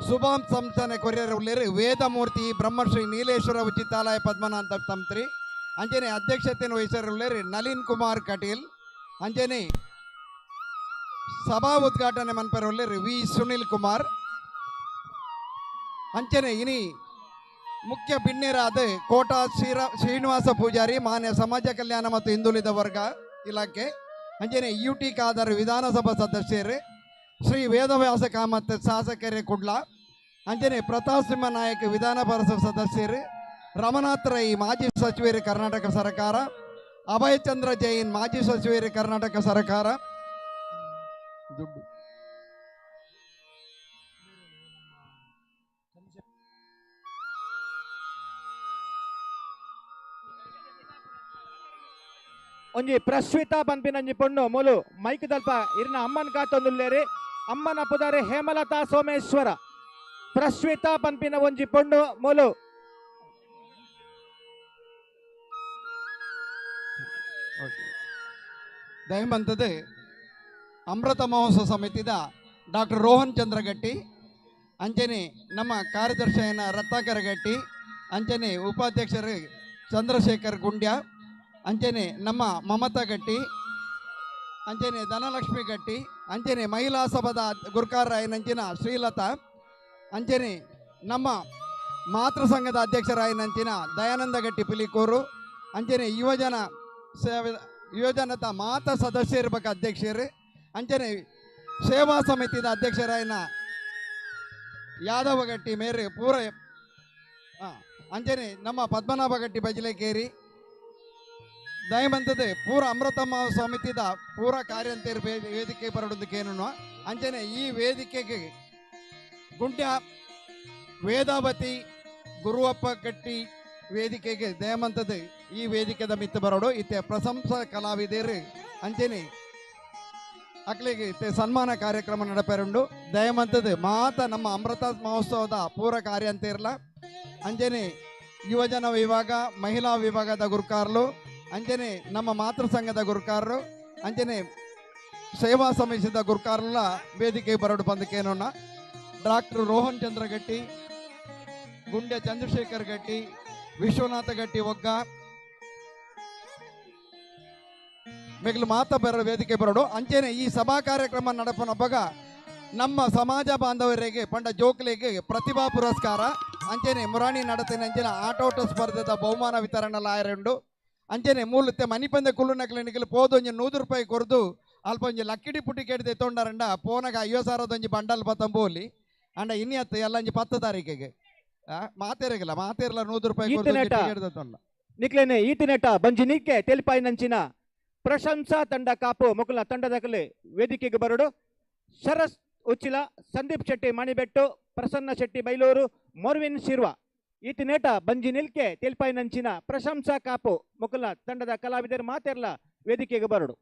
ಶುಭಾಂ ಸಂಸ್ಥಾನ ಕೊರಿಯರ್ ಉಲ್ಲೇರು ವೇದಮೂರ್ತಿ ಬ್ರಹ್ಮಶ್ರೀ ನೀಲೇಶ್ವರ ಉಚಿತಾಲಯ ಪದ್ಮನಾಭ ತಂತ್ರಿ ಅಂಜನೆ ಅಧ್ಯಕ್ಷತೆಯನ್ನು ವಹಿಸಿರುಳ್ಳೇರು ನಳಿನ್ ಕುಮಾರ್ ಕಟೀಲ್ ಅಂಜನೆ ಸಭಾ ಉದ್ಘಾಟನೆ ಮನ್ಪರುಳ್ಳೇರು ವಿ ಸುನಿಲ್ ಕುಮಾರ್ ಅಂಚನೆ ಇನಿ ಮುಖ್ಯ ಬಿನ್ನೆರಾದ ಕೋಟಾ ಶ್ರೀನಿವಾಸ ಪೂಜಾರಿ ಮಾನ್ಯ ಸಮಾಜ ಕಲ್ಯಾಣ ಮತ್ತು ಹಿಂದುಳಿದ ವರ್ಗ ಇಲಾಖೆ ಅಂಜನೆ ಯು ಟಿ ಖಾದರ್ ವಿಧಾನಸಭಾ ಸದಸ್ಯರು ಶ್ರೀ ವೇದವ್ಯಾಸ ಕಾಮತ್ ಶಾಸಕರೇ ಕುಡ್ಲ ಅಂಜನೆ ಪ್ರತಾಪ್ ಸಿಂಹ ನಾಯಕ್ ವಿಧಾನ ಪರಿಷತ್ ಸದಸ್ಯರು ರಮನಾಥ್ ರೈ ಮಾಜಿ ಸಚಿವರು ಕರ್ನಾಟಕ ಸರ್ಕಾರ ಅಭಯಚಂದ್ರ ಜೈನ್ ಮಾಜಿ ಸಚಿವರು ಕರ್ನಾಟಕ ಸರ್ಕಾರ ದುಡ್ಡು ಒಂಜಿ ಪ್ರಶ್ವಿತಾ ಪನ್ಪಿನಂಜಿ ಪೊಣ್ಣು ಮೂಲು ಮೈಕ್ ದಲ್ಪ ಇರ್ನ ಅಮ್ಮನ ಕಾತೊಂದುಲ್ಲೇರಿ ಅಮ್ಮನ ಪುದಾರೆ ಹೇಮಲತಾ ಸೋಮೇಶ್ವರ ಪ್ರಶ್ವಿತಾ ಪನ್ಪಿನ ಒಂಜಿ ಪೊಣ್ಣು ಮೂಲು ದಯಮಂತದೆ ಅಮೃತ ಮಹೋತ್ಸವ ಸಮಿತಿದ ಡಾಕ್ಟರ್ ರೋಹನ್ ಚಂದ್ರ ಗಟ್ಟಿ ಅಂಚನೆ ನಮ್ಮ ಕಾರ್ಯದರ್ಶಿಯನ ರತ್ನಾಕರ ಗಟ್ಟಿ ಅಂಚನೆ ಉಪಾಧ್ಯಕ್ಷರು ಚಂದ್ರಶೇಖರ್ ಗುಂಡ್ಯ ಅಂಚನೆ ನಮ್ಮ ಮಮತಾ ಗಟ್ಟಿ ಅಂಚನೆ ಧನಲಕ್ಷ್ಮಿ ಗಟ್ಟಿ ಅಂಚನೆ ಮಹಿಳಾ ಸಭಾದ ಗುರ್ಕಾರರಾಯನಂಚಿನ ಶ್ರೀಲತಾ ಅಂಚನೆ ನಮ್ಮ ಮಾತೃ ಸಂಘದ ಅಧ್ಯಕ್ಷರಾಯನಂಚಿನ ದಯಾನಂದ ಗಟ್ಟಿ ಪಿಲಿಕೂರು ಅಂಚನೆ ಯುವಜನ ಸೇವೆ ಯುವಜನತ ಮಾತ ಸದಸ್ಯರು ಬಕ ಅಧ್ಯಕ್ಷರು ಅಂಚನೆ ಸೇವಾ ಸಮಿತಿದ ಅಧ್ಯಕ್ಷರಾಯನ ಯಾದವ ಗಟ್ಟಿ ಮೇರೆ ಪೂರ ಅಂಚನೆ ನಮ್ಮ ಪದ್ಮನಾಭ ಗಟ್ಟಿ ಬಜಲೇಕೇರಿ ದಯಮಂತದೆ ಪೂರ ಅಮೃತ ಸಮಿತಿದ ಪೂರ ಕಾರ್ಯಂತೇರು ವೇದಿಕೆ ಬರಡೋದಕ್ಕೇನು ಅಂಚನೆ ಈ ವೇದಿಕೆಗೆ ಗುಂಡ್ಯ ವೇದಾವತಿ ಗುರುವಪ್ಪ ಗಟ್ಟಿ ವೇದಿಕೆಗೆ ದಯಮಂತದೆ ಈ ವೇದಿಕೆದ ಮಿತ್ತು ಬರೋಡು ಇತ್ತೆ ಪ್ರಶಂಸಾ ಕಲಾವಿದರು ಅಂಚನೆ ಅಕ್ಲಿಗೆ ಇತ್ತೆ ಸನ್ಮಾನ ಕಾರ್ಯಕ್ರಮ ನಡಪೆರುಂಡು ದಯಮಂತದೆ ಮಾತ ನಮ್ಮ ಅಮೃತ ಮಹೋತ್ಸವದ ಪೂರ ಕಾರ್ಯ ಅಂತ ಇರಲ್ಲ ಅಂಚನೆ ಯುವಜನ ವಿಭಾಗ ಮಹಿಳಾ ವಿಭಾಗದ ಗುರುಕಾರರು ಅಂಚನೆ ನಮ್ಮ ಮಾತೃ ಸಂಘದ ಗುರುಕಾರರು ಅಂಚನೆ ಸೇವಾ ಸಮಿತಿದ ಗುರುಕಾರಲ ವೇದಿಕೆ ಬರೋಡು ಬಂದಕ್ಕೇನೋಣ ಡಾಕ್ಟರ್ ರೋಹನ್ ಚಂದ್ರ ಗಟ್ಟಿ ಗುಂಡ್ಯ ಚಂದ್ರಶೇಖರ್ ಗಟ್ಟಿ ವಿಶ್ವನಾಥ ಗಟ್ಟಿ ಒಗ್ಗ ಮಿಗಿಲು ಮಾತ ಬರೋ ವೇದಿಕೆ ಬರೋಡು ಅಂಚನೆ ಈ ಸಭಾ ಕಾರ್ಯಕ್ರಮ ನಡಪನೊಬ್ಬಗ ನಮ್ಮ ಸಮಾಜ ಬಾಂಧವರಿಗೆ ಪಂಡ ಜೋಕ್ಲಿಗೆ ಪ್ರತಿಭಾ ಪುರಸ್ಕಾರ ಅಂಚನೆ ಮುರಾಣಿ ನಡತಿನ ಅಂಚಿನ ಆಟೋಟ ಸ್ಪರ್ಧೆದ ಬಹುಮಾನ ವಿತರಣೆ ಲಾಯರುಂಡು ಅಂಚನೆ ಮೂಲತ್ತೆ ಮನಿಪಂದೆ ಕುಳ್ಳುನ ಕ್ಲಿನಿಕ್ಲಿ ಪೋದೊಂಜಿ 100 ರೂಪಾಯಿ ಕೊರ್ದು ಅಲ್ಪ ಒಂಜಿ ಲಕ್ಕಿಡಿ ಪುಟಿ ಕೆಡ್ದೆ ತೊಂಡರಂಡ ಪೋನಗ 50,000 ಒಂಜಿ ಬಂಡಲ್ ಪತ್ತಂಬೋಲಿ ಅಂಡ ಇನ್ನಿಯತ್ತು ಎಲ್ಲ ಒಂಜಿ 10 ತಾರೀಕಿಗೆ ಮಾತೇರಿಗಿಲ್ಲ ಮಾತೇರ್ಲ 100 ರೂಪಾಯಿ ಕೊರ್ದು ತೊಂಡ ನಿಕ್ಲೇನೆ ಈತನೆಟ ಬಂಜಿ ನಿಕ್ಕೆ ತೆಲಿಪಾಯಿನಂಚಿನ ಪ್ರಶಂಸಾ ತಂಡ ಕಾಪು ಮೊಕಲ ತಂಡದಕಲೆ ವೇದಿಕೆಗೆ ಬರಡು ಶರಸ್ ಉಚ್ಚಿಲ ಸಂದೀಪ್ ಶೆಟ್ಟಿ ಮಣಿಬೆಟ್ಟು ಪ್ರಸನ್ನ ಶೆಟ್ಟಿ ಬೈಲೂರು ಮೊರ್ವಿನ್ ಶಿರ್ವ ಈತನೇಟ ಬಂಜಿ ನಿಲ್ಕೆ ತೆಲಿಪಾಯಿನಂಚಿನ ಪ್ರಶಂಸಾ ಕಾಪು ಮೊಕಲ ತಂಡದ ಕಲಾವಿದರು ಮಾತೆರ್ಲ ವೇದಿಕೆಗೆ ಬರಡು.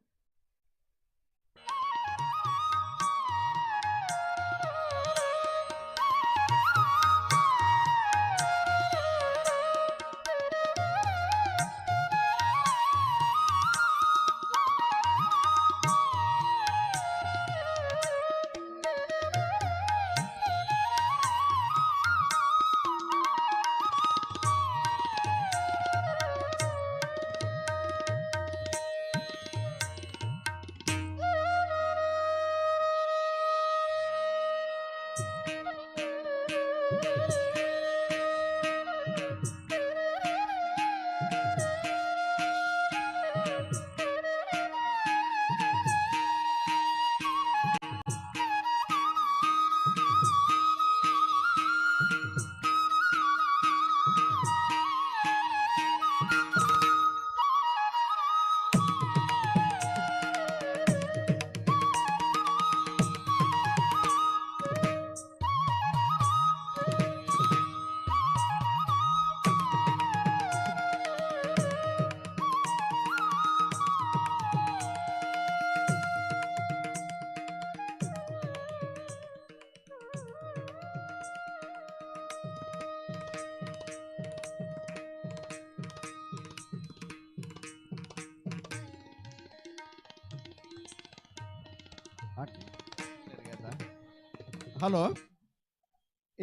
ಹಲೋ,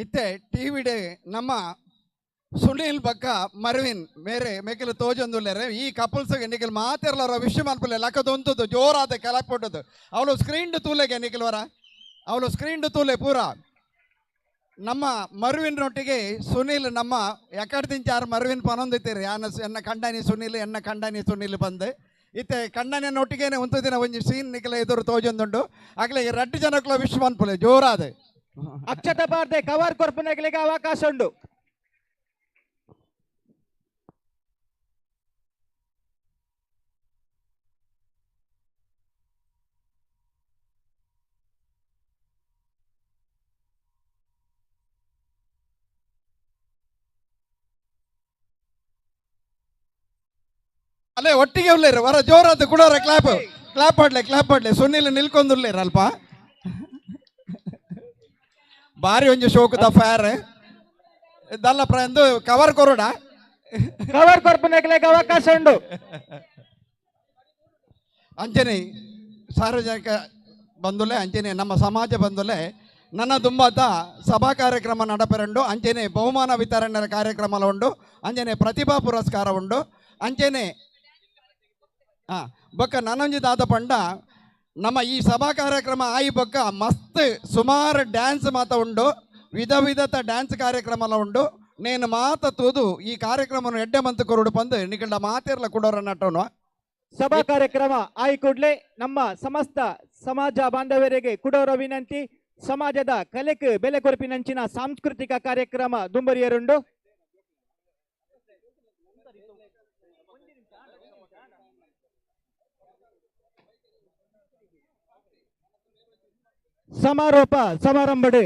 ಇತ್ತೆ ಟಿವಿಡೆ ನಮ್ಮ ಸುನೀಲ್ ಬಕ್ಕ ಮರ್ವಿನ್ ಮೇರೆ ಮೇಕಲ್ ತೋಜೊಂದುಲ್ಲೆರೆ ಈ ಕಪಲ್ಸ್ ನಿಖಲ್ ಮಾತೆರ್ಲರ ವಿಶ್ ಮಲ್ಪುಲೆ ಲಕ್ಕದೊಂತದ್ದು ಜೋರಾದ ಕೆಳಕ್ ಪೊಟ್ಟದು ಅವಳು ಸ್ಕ್ರೀನ್ ತೂಲೆಗೆ ನಿಖಲ್ ವರ ಅವಳು ಸ್ಕ್ರೀನ್ ತೂಲೆ ಪೂರ ನಮ್ಮ ಮರುವಿನ ರೊಟ್ಟಿಗೆ ಸುನೀಲ್ ನಮ್ಮ ಎಕಡ್ದಿಂಚಾರು ಮರುವಿನ ಪನೊಂದಿತ್ತೀರಿ ಯಾನ ಎನ್ನ ಕಂಡನಿ ಸುನೀಲ್ ಎನ್ನ ಕಂಡನಿ ಸುನೀಲ್ ಬಂದು ಇತ್ತೆ ಕಣ್ಣನ ಒಟ್ಟಿಗೆನೆ ಒಂದು ದಿನ ಒಂಜಿ ಸೀನ್ ನಿಖಲ ಎದುರು ತೋಜೊಂದುಂಡು ಆಗಲೇ ಈ ರಡ್ಡು ಜನಕ್ಲ ವಿಶ್ ಮನ್ಪುಲೆ ಜೋರಾದ ಅಕ್ಷತ ಪಾರ್ದೆ ಕವರ್ ಕೊರ್ಪುನಗಳಿಗೆ ಅವಕಾಶ ಉಂಡು. ಅಲ್ಲೇ ಒಟ್ಟಿಗೆ ಉಳ್ಳೇರು ವರ ಜೋರಾದ ಕುಡೋರ ಕ್ಲಾಪ್ ಕ್ಲಾಪ್ ಆಡ್ಲೆ ಕ್ಲಾಪ್ ಆಡ್ಲೆ ಸುನಿಲ್ ನಿಲ್ಕೊಂದುಲ್ಲೇರು ಅಲ್ಪ ಬಾರಿ ಒಂಜಿ ಶೋಕದ ಫೈರ್ ಇದಲ್ಲ ಎಂದು ಕವರ್ ಕೊರೋಡ ಕವರ್ ಕೊರ್ಪುನಗಳಿಗೆ ಅವಕಾಶ ಉಂಡು. ಅಂಚನೆ ಸಾರ್ವಜನಿಕ ಬಂಧುಲೆ ಅಂಚನೆ ನಮ್ಮ ಸಮಾಜ ಬಂಧುಲೆ ನನ್ನ ದುಂಬಾತ ಸಭಾ ಕಾರ್ಯಕ್ರಮ ನಡಪೆರಂಡು ಅಂಚನೆ ಬಹುಮಾನ ವಿತರಣೆ ಕಾರ್ಯಕ್ರಮ ಉಂಡು ಅಂಚನೆ ಪ್ರತಿಭಾ ಪುರಸ್ಕಾರ ಉಂಡು ಅಂಚನೆ ಬೊಕ್ಕ ನನೊಂಜಿ ದಾದ ಪಂಡ ನಮ್ಮ ಈ ಸಭಾ ಕಾರ್ಯಕ್ರಮ ಆಯಿ ಬೊಕ್ಕ ಮಸ್ತ್ ಸುಮಾರು ಡ್ಯಾನ್ಸ್ ಮಾತ ಉಂಡು ವಿಧ ವಿಧತ ಡ್ಯಾನ್ಸ್ ಕಾರ್ಯಕ್ರಮ ಉಂಡು ನೇನು ಮಾತ ತೂದು ಈ ಕಾರ್ಯಕ್ರಮವನ್ನು ಎಡ್ಡೆ ಮಂತ್ ಕೊರಡು ಪಂದು ನಿಕಲ್ಡ ಮಾತಿರ್ಲ ಕೊಡೋರ ನಟೋನು. ಸಭಾ ಕಾರ್ಯಕ್ರಮ ಆಯಿ ಕೂಡ್ಲೆ ನಮ್ಮ ಸಮಸ್ತ ಸಮಾಜ ಬಾಂಧವರಿಗೆ ಕುಡೋರ ವಿನಂತಿ. ಸಮಾಜದ ಕಲೆಕ್ ಬೆಲೆ ಕೊರಪಿನಂಚಿನ ಸಾಂಸ್ಕೃತಿಕ ಕಾರ್ಯಕ್ರಮ ದುಂಬರಿಯರುಂಡು. ಸಮಾರೋಪ ಸಮಾರಂಭಡೆ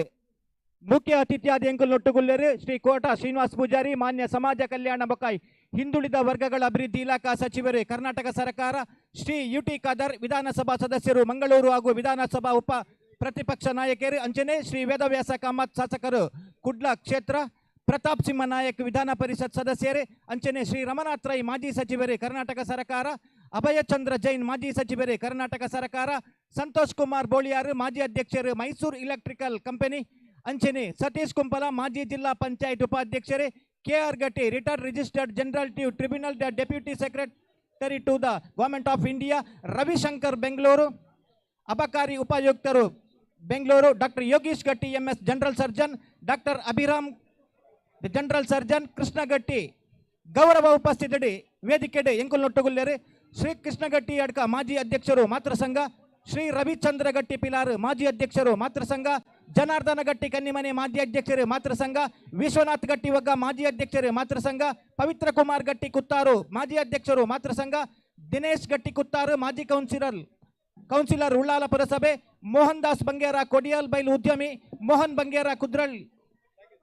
ಮುಖ್ಯ ಅತಿಥಿಯಾದ ಎಂಕುಲ್ ನೊಟ್ಟುಗುಲ್ಲೇರು ಶ್ರೀ ಕೋಟ ಶ್ರೀನಿವಾಸ್ ಪೂಜಾರಿ ಮಾನ್ಯ ಸಮಾಜ ಕಲ್ಯಾಣ ಬೊಕ್ಕಾಯಿ ಹಿಂದುಳಿದ ವರ್ಗಗಳ ಅಭಿವೃದ್ಧಿ ಇಲಾಖಾ ಸಚಿವರು ಕರ್ನಾಟಕ ಸರ್ಕಾರ ಶ್ರೀ ಯು ಟಿ ಖಾದರ್ ವಿಧಾನಸಭಾ ಸದಸ್ಯರು ಮಂಗಳೂರು ಹಾಗೂ ವಿಧಾನಸಭಾ ಉಪ ಪ್ರತಿಪಕ್ಷ ನಾಯಕರು ಅಂಚನೆ ಶ್ರೀ ವೇದವ್ಯಾಸ ಕಾಮತ್ ಶಾಸಕರು ಕುಡ್ಲ ಕ್ಷೇತ್ರ ಪ್ರತಾಪ್ ಸಿಂಹ ನಾಯಕ್ ವಿಧಾನ ಪರಿಷತ್ ಸದಸ್ಯರೇ ಅಂಚನೆ ಶ್ರೀ ರಮನಾಥ್ ರೈ ಮಾಜಿ ಸಚಿವರೇ ಕರ್ನಾಟಕ ಸರ್ಕಾರ ಅಭಯಚಂದ್ರ ಜೈನ್ ಮಾಜಿ ಸಚಿವರೇ ಕರ್ನಾಟಕ ಸರ್ಕಾರ ಸಂತೋಷ್ ಕುಮಾರ್ ಬೋಳಿಯಾರ್ ಮಾಜಿ ಅಧ್ಯಕ್ಷರು ಮೈಸೂರು ಎಲೆಕ್ಟ್ರಿಕಲ್ ಕಂಪನಿ ಅಂಚನೆ ಸತೀಶ್ ಕುಂಪಲ ಮಾಜಿ ಜಿಲ್ಲಾ panchayat ಉಪಾಧ್ಯಕ್ಷರೇ K R Gatti retired registered general tribunal the deputy secretary to the government of India Ravishankar Bengaluru ಅಬಕಾರಿ ಉಪಾಯುಕ್ತರು Bengaluru doctor Yogish Gatti MS general surgeon doctor Abhiram the general surgeon Krishna Gatti ಗೌರವ ಉಪಸ್ಥಿತಡಿ ವೇದಿಕೆಡೆ ಎಂಕುಲ್ ನೊಟ್ಟುಗುಲ್ಲೇರು ಶ್ರೀ ಕೃಷ್ಣಗಟ್ಟಿ ಅಡ್ಕ ಮಾಜಿ ಅಧ್ಯಕ್ಷರು ಮಾತೃಸಂಘ ಶ್ರೀ ರವಿಚಂದ್ರ ಗಟ್ಟಿ ಪಿಲಾರು ಮಾಜಿ ಅಧ್ಯಕ್ಷರು ಮಾತೃಸಂಘ ಜನಾರ್ದನ ಗಟ್ಟಿ ಕನ್ನಿಮನೆ ಮಾಜಿ ಅಧ್ಯಕ್ಷರು ಮಾತೃಸಂಘ ವಿಶ್ವನಾಥ್ ಗಟ್ಟಿ ವಗ್ಗ ಮಾಜಿ ಅಧ್ಯಕ್ಷರು ಮಾತೃಸಂಘ ಪವಿತ್ರ ಕುಮಾರ್ ಗಟ್ಟಿ ಕುತ್ತಾರು ಮಾಜಿ ಅಧ್ಯಕ್ಷರು ಮಾತೃಸಂಘ ದಿನೇಶ್ ಗಟ್ಟಿ ಕುತ್ತಾರು ಮಾಜಿ ಕೌನ್ಸಿಲರ್ ಉಳ್ಳಾಲ ಪುರಸಭೆ ಮೋಹನ್ ದಾಸ್ ಬಂಗೇರ ಕೊಡಿಯಾಲ್ ಬೈಲ್ ಉದ್ಯಮಿ ಮೋಹನ್ ಬಂಗೇರ ಕುದ್ರಳ್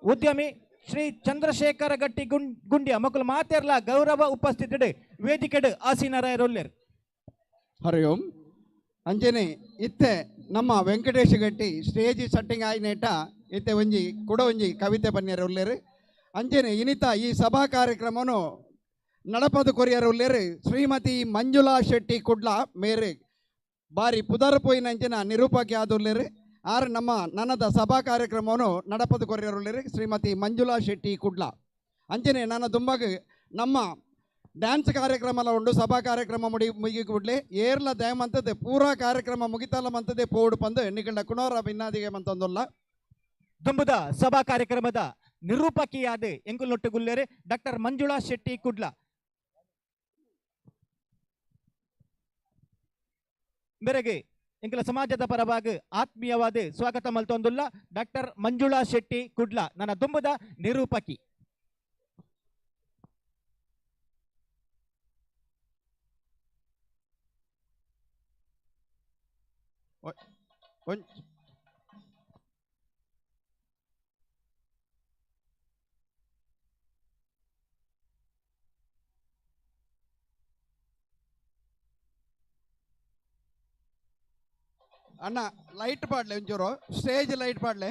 ಉದ್ಯಮಿ ಶ್ರೀ ಚಂದ್ರಶೇಖರ ಗಟ್ಟಿ ಗುಂಡ್ಯ ಮಕ್ಕಳು ಮಾತೆರ್ಲ ಗೌರವ ಉಪಸ್ಥಿತಿಡು ವೇದಿಕೆಡು ಆಸೀನರಾಯರೊಲ್ಲೆರ್. ಹರಿ ಓಂ. ಅಂಚನೆ ಇತ್ತೆ ನಮ್ಮ ವೆಂಕಟೇಶ ಗಟ್ಟಿ ಸ್ಟೇಜ್ ಸೆಟ್ಟಿಂಗ್ ಆಯ್ನೇಟ ಇತ್ತೆ ಒಂಜಿ ಕುಡ ಒಂಜಿ ಕವಿತೆ ಬನ್ನಿಯರ ಉಲ್ಲೇರು. ಅಂಚನೆ ಇನಿತ ಈ ಸಭಾ ಕಾರ್ಯಕ್ರಮನು ನಡಪದು ಕೊರಿಯರ ಉಲ್ಲೇರು ಶ್ರೀಮತಿ ಮಂಜುಳಾ ಶೆಟ್ಟಿ ಕುಡ್ಲ ಮೇರೆ ಬಾರಿ ಪುದರ್ ಪೋಯಿನಂಚಿನ ನಿರೂಪಕಿ ಆದುಲ್ಲೇರು. ಆರು ನಮ್ಮ ನನ್ನದ ಸಭಾ ಕಾರ್ಯಕ್ರಮವನ್ನು ನಡಪದು ಕೊರಿಯರುಳ್ಳೇರು ಶ್ರೀಮತಿ ಮಂಜುಳಾ ಶೆಟ್ಟಿ ಕುಡ್ಲ. ಅಂಚನೆ ನನ್ನ ದುಂಬಾಗ ನಮ್ಮ ಡ್ಯಾನ್ಸ್ ಕಾರ್ಯಕ್ರಮ ಎಲ್ಲ ಉಂಡು ಸಭಾ ಕಾರ್ಯಕ್ರಮ ಮುಗಿ ಕೂಡಲೇ ಏರ್ಲ ದಯಮಂತದೆ ಪೂರಾ ಕಾರ್ಯಕ್ರಮ ಮುಗಿತಲ್ಲ ಮಂತದೆ ಪೋಡು ಪಂದು ಎಣ್ಣಿಕಂಡ ಕುಣೋರ ಭಿನ್ನಾದಿಗೆ ಮಂತಂದೊಲ್ಲ. ದುಂಬುದ ಸಭಾ ಕಾರ್ಯಕ್ರಮದ ನಿರೂಪಕಿಯಾದ ಎಂಕುಲ್ನೊಟ್ಟುಗುಲ್ಲೇರು ಡಾಕ್ಟರ್ ಮಂಜುಳಾ ಶೆಟ್ಟಿ ಕುಡ್ಲ ಮೇರೆಗೆ ಎಂಕಲ ಸಮಾಜದ ಪರವಾಗಿ ಆತ್ಮೀಯವಾದ ಸ್ವಾಗತ ಮಲ್ತೊಂದುಲ್ಲ ಡಾಕ್ಟರ್ ಮಂಜುಳಾ ಶೆಟ್ಟಿ ಕುಡ್ಲ ನನ್ನ ದುಂಬುದ ನಿರೂಪಕಿ. ಅಣ್ಣ ಲೈಟ್ ಪಾಡ್ಲೆ ಒಂಚೂರು ಸ್ಟೇಜ್ ಲೈಟ್ ಪಾಡ್ಲೆ.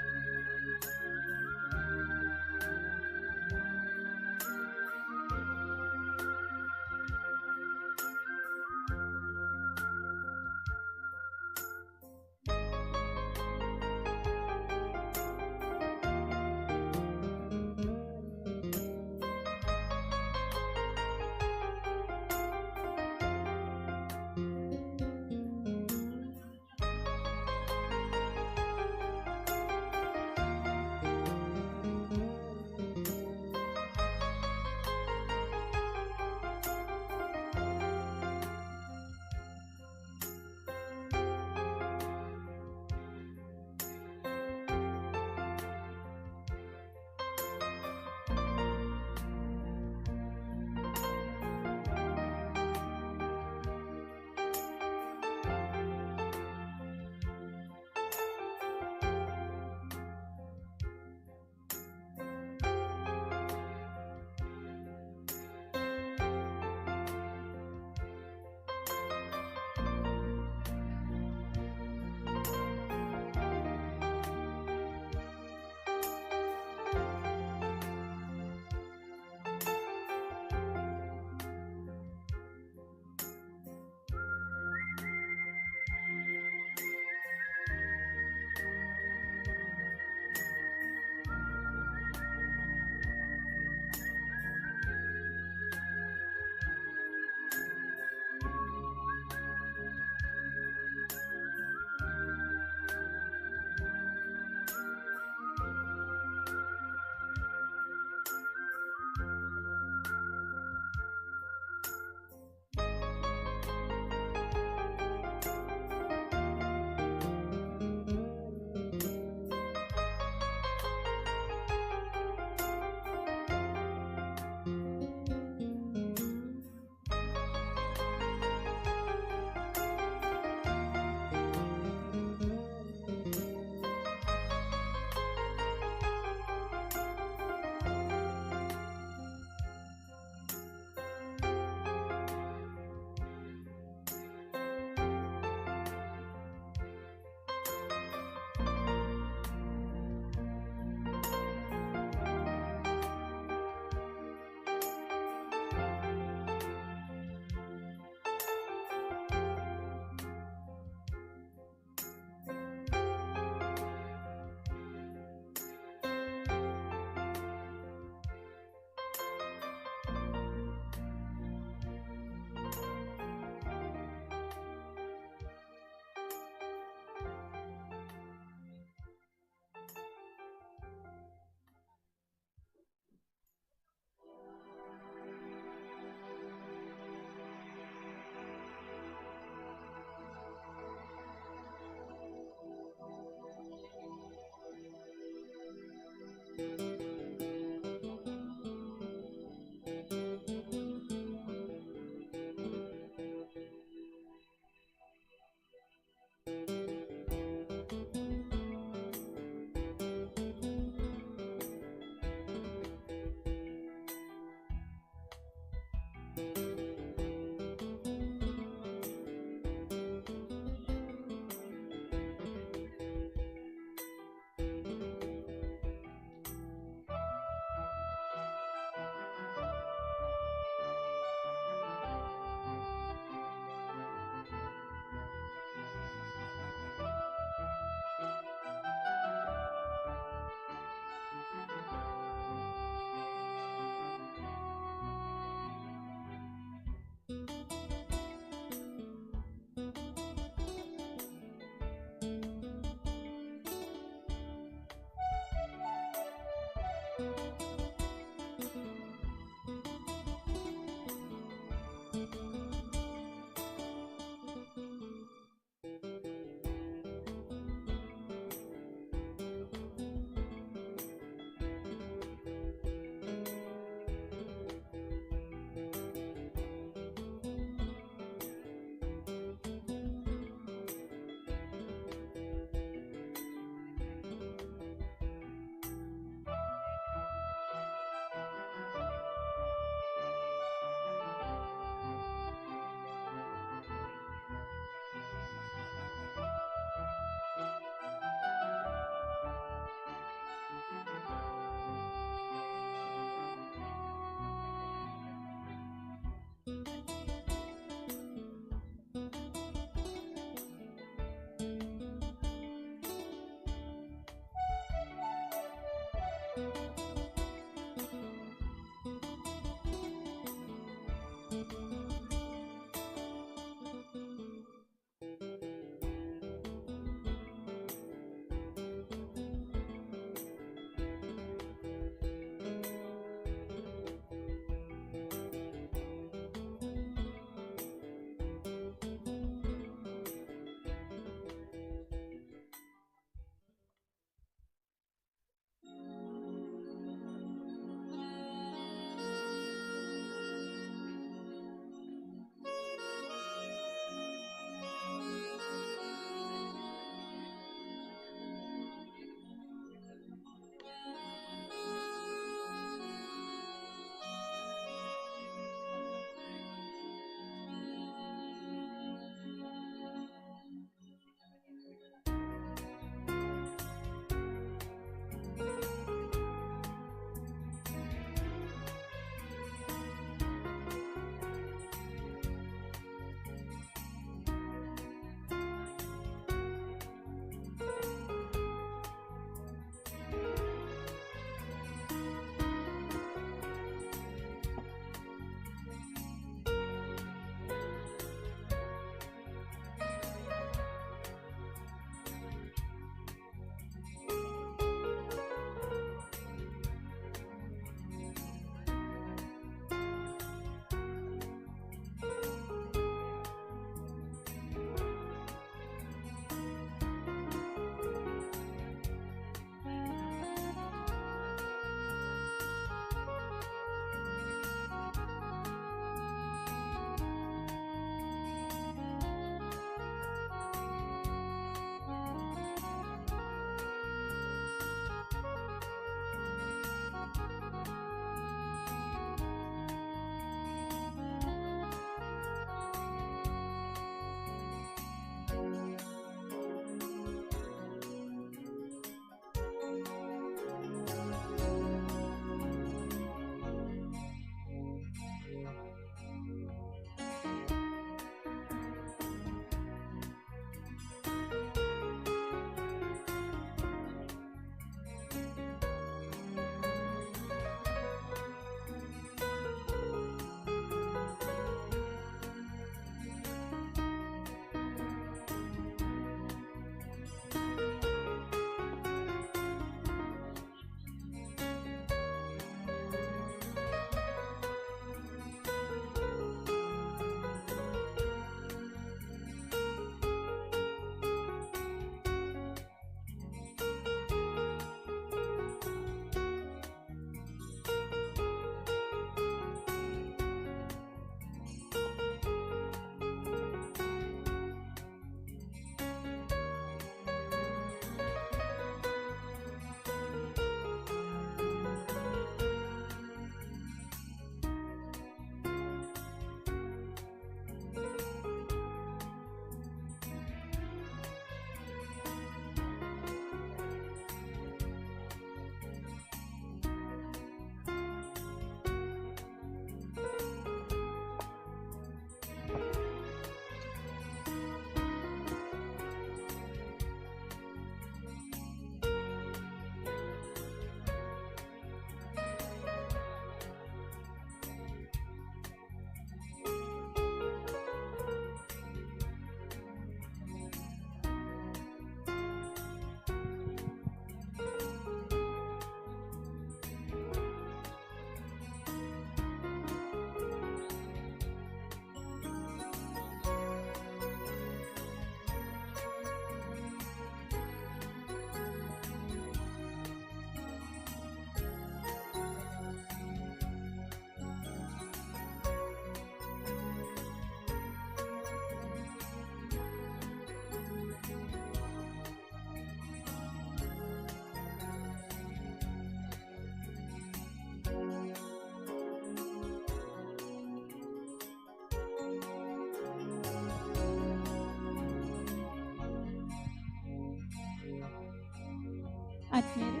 ಆತ್ಮೀಯರೇ,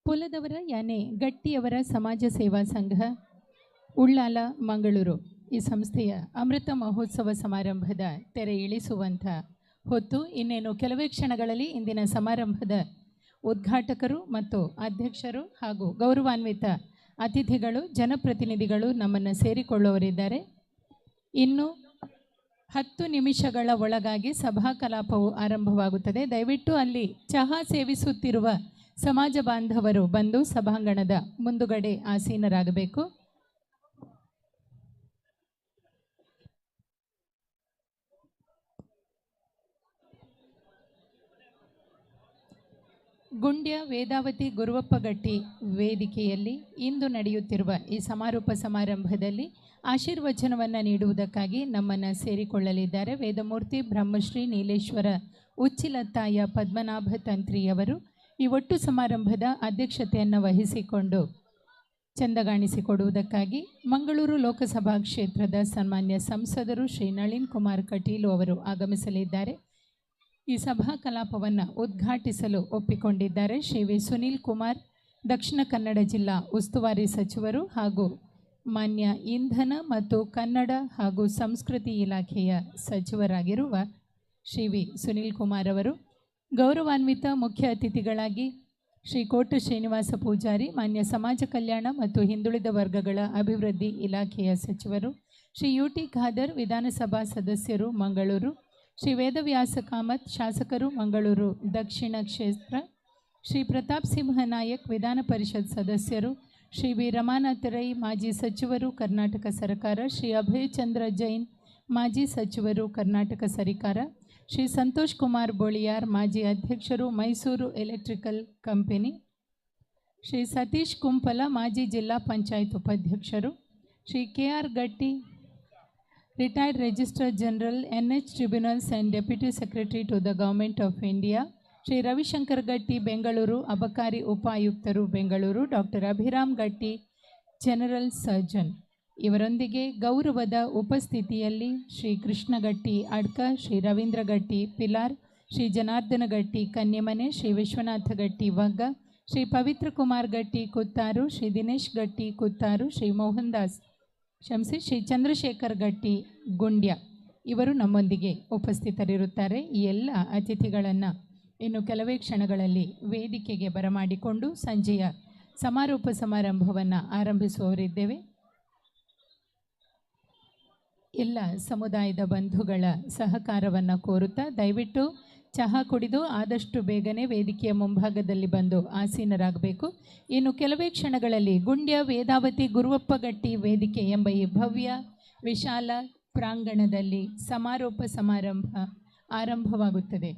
ಕುಲದವರ ಯಾನೆ ಗಟ್ಟಿಯವರ ಸಮಾಜ ಸೇವಾ ಸಂಘ ಉಳ್ಳಾಲ ಮಂಗಳೂರು ಈ ಸಂಸ್ಥೆಯ ಅಮೃತ ಮಹೋತ್ಸವ ಸಮಾರಂಭದ ತೆರೆ ಇಳಿಸುವಂಥ ಹೊತ್ತು ಇನ್ನೇನು ಕೆಲವೇ ಕ್ಷಣಗಳಲ್ಲಿ ಇಂದಿನ ಸಮಾರಂಭದ ಉದ್ಘಾಟಕರು ಮತ್ತು ಅಧ್ಯಕ್ಷರು ಹಾಗೂ ಗೌರವಾನ್ವಿತ ಅತಿಥಿಗಳು, ಜನಪ್ರತಿನಿಧಿಗಳು ನಮ್ಮನ್ನು ಸೇರಿಕೊಳ್ಳುವವರಿದ್ದಾರೆ. ಇನ್ನು 10 ನಿಮಿಷಗಳ ಒಳಗಾಗಿ ಸಭಾ ಕಲಾಪವು ಆರಂಭವಾಗುತ್ತದೆ. ದಯವಿಟ್ಟು ಅಲ್ಲಿ ಚಹಾ ಸೇವಿಸುತ್ತಿರುವ ಸಮಾಜ ಬಾಂಧವರು ಬಂದು ಸಭಾಂಗಣದ ಮುಂದುಗಡೆ ಆಸೀನರಾಗಬೇಕು. ಗುಂಡ್ಯ ವೇದಾವತಿ ಗುರುವಪ್ಪಗಟ್ಟಿ ವೇದಿಕೆಯಲ್ಲಿ ಇಂದು ನಡೆಯುತ್ತಿರುವ ಈ ಸಮಾರೋಪ ಸಮಾರಂಭದಲ್ಲಿ ಆಶೀರ್ವಚನವನ್ನು ನೀಡುವುದಕ್ಕಾಗಿ ನಮ್ಮನ್ನು ಸೇರಿಕೊಳ್ಳಲಿದ್ದಾರೆ ವೇದಮೂರ್ತಿ ಬ್ರಹ್ಮಶ್ರೀ ನೀಲೇಶ್ವರ ಉಚ್ಚಿಲತ್ತಾಯ ಪದ್ಮನಾಭ ತಂತ್ರಿಯವರು. ಈ ಒಟ್ಟು ಸಮಾರಂಭದ ಅಧ್ಯಕ್ಷತೆಯನ್ನು ವಹಿಸಿಕೊಂಡು ಚಂದಗಾಣಿಸಿಕೊಡುವುದಕ್ಕಾಗಿ ಮಂಗಳೂರು ಲೋಕಸಭಾ ಕ್ಷೇತ್ರದ ಸನ್ಮಾನ್ಯ ಸಂಸದರು ಶ್ರೀ ನಳಿನ್ ಕುಮಾರ್ ಕಟೀಲು ಅವರು ಆಗಮಿಸಲಿದ್ದಾರೆ. ಈ ಸಭಾ ಕಲಾಪವನ್ನು ಉದ್ಘಾಟಿಸಲು ಒಪ್ಪಿಕೊಂಡಿದ್ದಾರೆ ಶ್ರೀ ವಿ ಸುನೀಲ್ ಕುಮಾರ್, ದಕ್ಷಿಣ ಕನ್ನಡ ಜಿಲ್ಲಾ ಉಸ್ತುವಾರಿ ಸಚಿವರು ಹಾಗೂ ಮಾನ್ಯ ಇಂಧನ ಮತ್ತು ಕನ್ನಡ ಹಾಗೂ ಸಂಸ್ಕೃತಿ ಇಲಾಖೆಯ ಸಚಿವರಾಗಿರುವ ಶ್ರೀ ವಿ ಸುನೀಲ್ ಕುಮಾರ್ ಅವರು. ಗೌರವಾನ್ವಿತ ಮುಖ್ಯ ಅತಿಥಿಗಳಾಗಿ ಶ್ರೀ ಕೋಟ ಶ್ರೀನಿವಾಸ ಪೂಜಾರಿ, ಮಾನ್ಯ ಸಮಾಜ ಕಲ್ಯಾಣ ಮತ್ತು ಹಿಂದುಳಿದ ವರ್ಗಗಳ ಅಭಿವೃದ್ಧಿ ಇಲಾಖೆಯ ಸಚಿವರು, ಶ್ರೀ ಯು ಟಿ ಖಾದರ್, ವಿಧಾನಸಭಾ ಸದಸ್ಯರು ಮಂಗಳೂರು, ಶ್ರೀ ವೇದವ್ಯಾಸ ಕಾಮತ್, ಶಾಸಕರು ಮಂಗಳೂರು ದಕ್ಷಿಣ ಕ್ಷೇತ್ರ, ಶ್ರೀ ಪ್ರತಾಪ್ ಸಿಂಹ ನಾಯಕ್, ವಿಧಾನ ಪರಿಷತ್ ಸದಸ್ಯರು, ಶ್ರೀ ವಿ ರಮಾನಾಥ ರೈ, ಮಾಜಿ ಸಚಿವರು ಕರ್ನಾಟಕ ಸರ್ಕಾರ, ಶ್ರೀ ಅಭಯ್ ಚಂದ್ರ ಜೈನ್, ಮಾಜಿ ಸಚಿವರು ಕರ್ನಾಟಕ ಸರ್ಕಾರ, ಶ್ರೀ ಸಂತೋಷ್ ಕುಮಾರ್ ಬೋಳಿಯಾರ್, ಮಾಜಿ ಅಧ್ಯಕ್ಷರು ಮೈಸೂರು ಎಲೆಕ್ಟ್ರಿಕಲ್ ಕಂಪನಿ, ಶ್ರೀ ಸತೀಶ್ ಕುಂಪಲ, ಮಾಜಿ ಜಿಲ್ಲಾ ಪಂಚಾಯತ್ ಉಪಾಧ್ಯಕ್ಷರು, Shri K R Gatti, retired registrar general N H tribunals and deputy secretary to the government of India, Shri Ravishankar Gatti, Bengaluru ಅಬಕಾರಿ ಉಪಾಯುಕ್ತರು Bengaluru, doctor Abhiram Gatti, general surgeon. ಇವರೊಂದಿಗೆ ಗೌರವದ ಉಪಸ್ಥಿತಿಯಲ್ಲಿ ಶ್ರೀ ಕೃಷ್ಣಗಟ್ಟಿ ಅಡ್ಕ, ಶ್ರೀ ರವೀಂದ್ರ ಗಟ್ಟಿ ಪಿಲಾರ್, ಶ್ರೀ ಜನಾರ್ದನ ಗಟ್ಟಿ ಕನ್ಯಮನೆ, ಶ್ರೀ ವಿಶ್ವನಾಥ ಗಟ್ಟಿ ವಗ್ಗ, ಶ್ರೀ ಪವಿತ್ರ ಕುಮಾರ್ ಗಟ್ಟಿ ಕುತ್ತಾರು, ಶ್ರೀ ದಿನೇಶ್ ಗಟ್ಟಿ ಕುತ್ತಾರು, ಶ್ರೀ ಮೋಹನ್ ದಾಸ್ ಕ್ಷಮಿಸಿ ಶ್ರೀ ಚಂದ್ರಶೇಖರ್ ಗಟ್ಟಿ ಗುಂಡ್ಯ ಇವರು ನಮ್ಮೊಂದಿಗೆ ಉಪಸ್ಥಿತರಿರುತ್ತಾರೆ. ಈ ಎಲ್ಲ ಅತಿಥಿಗಳನ್ನು ಇನ್ನು ಕೆಲವೇ ಕ್ಷಣಗಳಲ್ಲಿ ವೇದಿಕೆಗೆ ಬರಮಾಡಿಕೊಂಡು ಸಂಜೆಯ ಸಮಾರೋಪ ಸಮಾರಂಭವನ್ನು ಆರಂಭಿಸುವವರಿದ್ದೇವೆ. ಎಲ್ಲ ಸಮುದಾಯದ ಬಂಧುಗಳ ಸಹಕಾರವನ್ನು ಕೋರುತ್ತಾ ದಯವಿಟ್ಟು ಚಹಾ ಕುಡಿದು ಆದಷ್ಟು ಬೇಗನೆ ವೇದಿಕೆಯ ಮುಂಭಾಗದಲ್ಲಿ ಬಂದು ಆಸೀನರಾಗಬೇಕು. ಇನ್ನು ಕೆಲವೇ ಕ್ಷಣಗಳಲ್ಲಿ ಗುಂಡ್ಯ ವೇದಾವತಿ ಗುರುವಪ್ಪಗಟ್ಟಿ ವೇದಿಕೆ ಎಂಬ ಈ ಭವ್ಯ ವಿಶಾಲ ಪ್ರಾಂಗಣದಲ್ಲಿ ಸಮಾರೋಪ ಸಮಾರಂಭ ಆರಂಭವಾಗುತ್ತದೆ.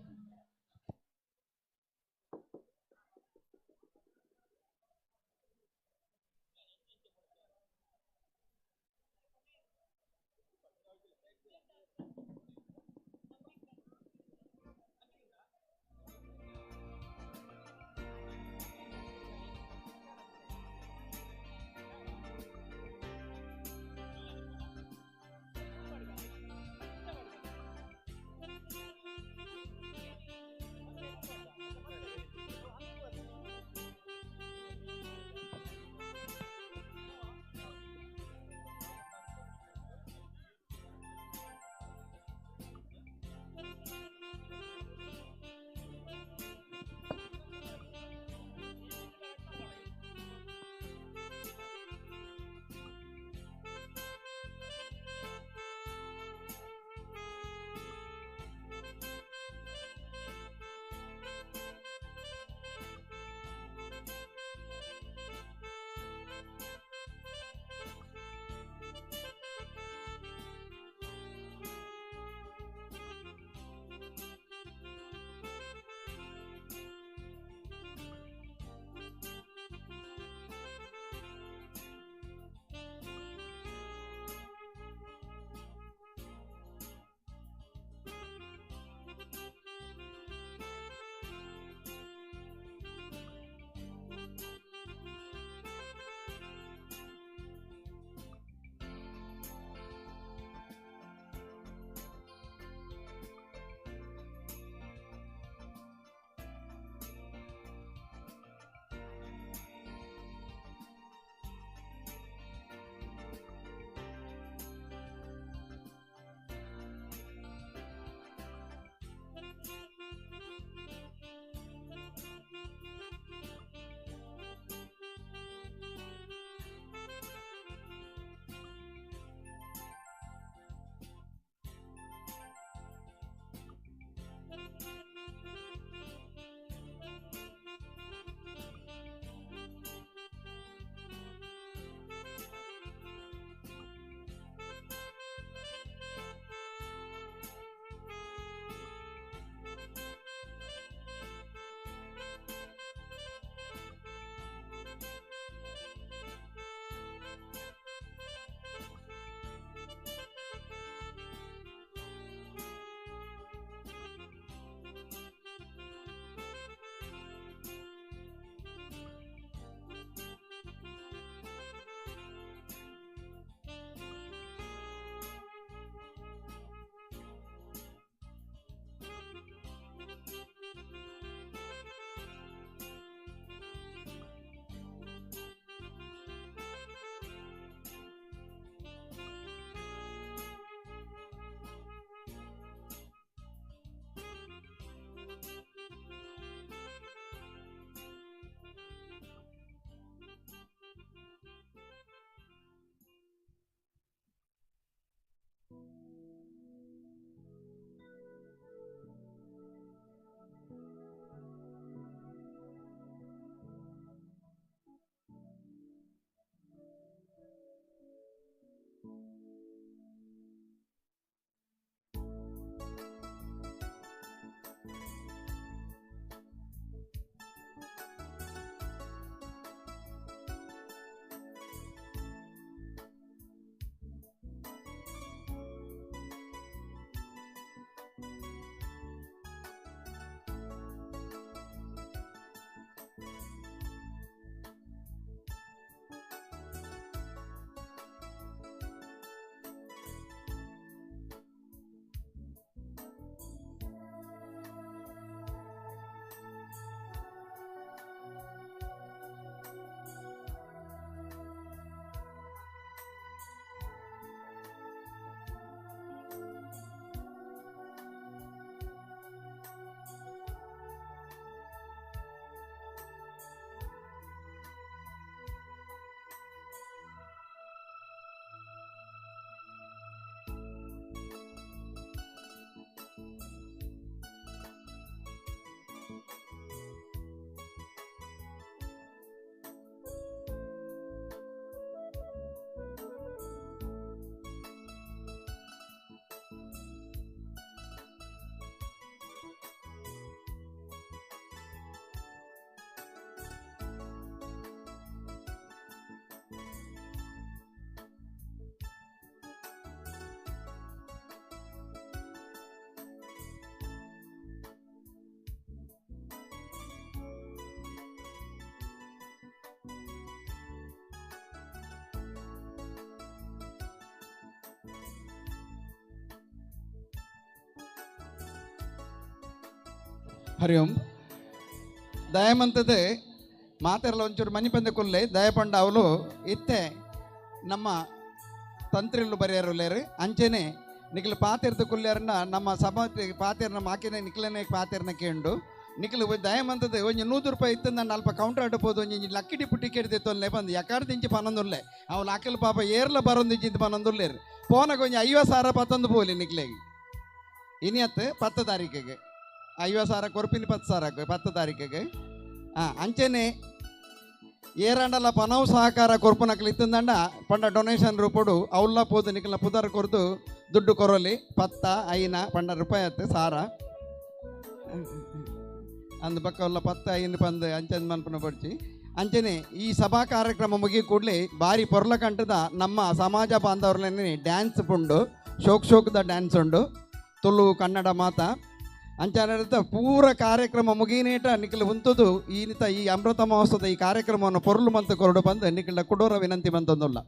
ಹರಿ ಓಂ. ದಯಮಂತದೆ ಮಾತೆರ್ಲ ಒಂಚೂರು ಮನಿಪಂದೆ ಕುಲ್ಲೆ ದಯಪಂಡ ಅವಳು ಇತ್ತೆ ನಮ್ಮ ತಂತ್ರಿಲು ಬರೆಯರುಲ್ಲೇರು ಅಂಚೆನೆ ನಿಖಲು ಪಾತಿರ್ದು ಕುಲ್ಲೇರನ್ನ ನಮ್ಮ ಸಭಾ ಪಾತಿರ್ನ ಮಾಕಿನ ನಿಖಲನೆ ಪಾತಿರ್ನ ಕೇಂಡು ನಿಖಲು ದಯಮಂತದೆ ಒಂಜಿ 100 ರೂಪಾಯಿ ಇತ್ತು ನಾನು ಅಲ್ಪ ಕೌಂಟರ್ ಆಡಬೋದು ಒಂಜಿ ಲಕ್ಕಿ ಡಿಪ್ಪು ಟಿಕೆಟ್ ತೆತ್ತೊಲ್ಲೆ ಬಂದು ಯಕಾರ್ದಿಂಚಿ ಪನ್ನೊಂದುಲ್ಲೆ ಅವಳು ಅಕ್ಕಲು ಪಾಪ ಏರ್ಲ ಬರೊಂದಿಂಚಿಂತ ಪನ್ನೊಂದುಲ್ಲೇರು ಪೋನಗ ಒಂಜಿ 50,000 ಪತ್ತೊಂದು ಪೋಲಿ ನಿಖಲೆಗೆ ಇನಿಯತ್ತು 10 ತಾರೀಕಿಗೆ 50,000 ಕೊರ್ಪಿನಿ 10,000 10 ತಾರೀಕಿಗೆ ಅಂಚೆನೆ ಏರಾಂಡಲ ಪನವು ಸಹಕಾರ ಕೊರ್ಪುನಕ್ಲು ಇತ್ತಂದಂಡ ಪಂಡ ಡೊನೇಷನ್ ರೂಪಡು ಅವಲ್ಲ ಪೋದು ನಿಖಲ ಪುದರ್ ಕೊರ್ದು ದುಡ್ಡು ಕೊರಲಿ ಪತ್ತ ಐನ ಪಂಡ ರೂಪಾಯಿ ಆತು ಸಾರ ಅಂದ ಪಕ್ಕ ಅವಲ್ಲ ಪತ್ತ ಐನ ಪಂದು ಅಂಚನ್ ಮನ್ಪುನ ಪಡ್ಚಿ. ಅಂಚೆನೆ ಈ ಸಭಾ ಕಾರ್ಯಕ್ರಮ ಮುಗಿ ಕೂಡಲೇ ಭಾರಿ ಪೊರ್ಲಕಂಟದ ನಮ್ಮ ಸಮಾಜ ಬಾಂಧವರನ್ನೇ ಡ್ಯಾನ್ಸ್ ಪುಂಡು ಶೋಕ್ ಶೋಕ್ದ ಡ್ಯಾನ್ಸ್ ಉಂಡು ತುಳು ಕನ್ನಡ ಮಾತಾ ಅಂಚನೆ ಪೂರ ಕಾರ್ಯಕ್ರಮ ಮುಗಿನೇಟ ನಿಖಲು ಉಂತುದು ಈನಿತ ಈ ಅಮೃತ ಮಹೋತ್ಸವದ ಈ ಕಾರ್ಯಕ್ರಮವನ್ನು ಪೊರ್ಲು ಮಂತು ಕೊರಡು ಬಂದು ನಿಖಲ ಕುಡೋರ ವಿನಂತಿ ಬಂತಂದುಲ್ಲ.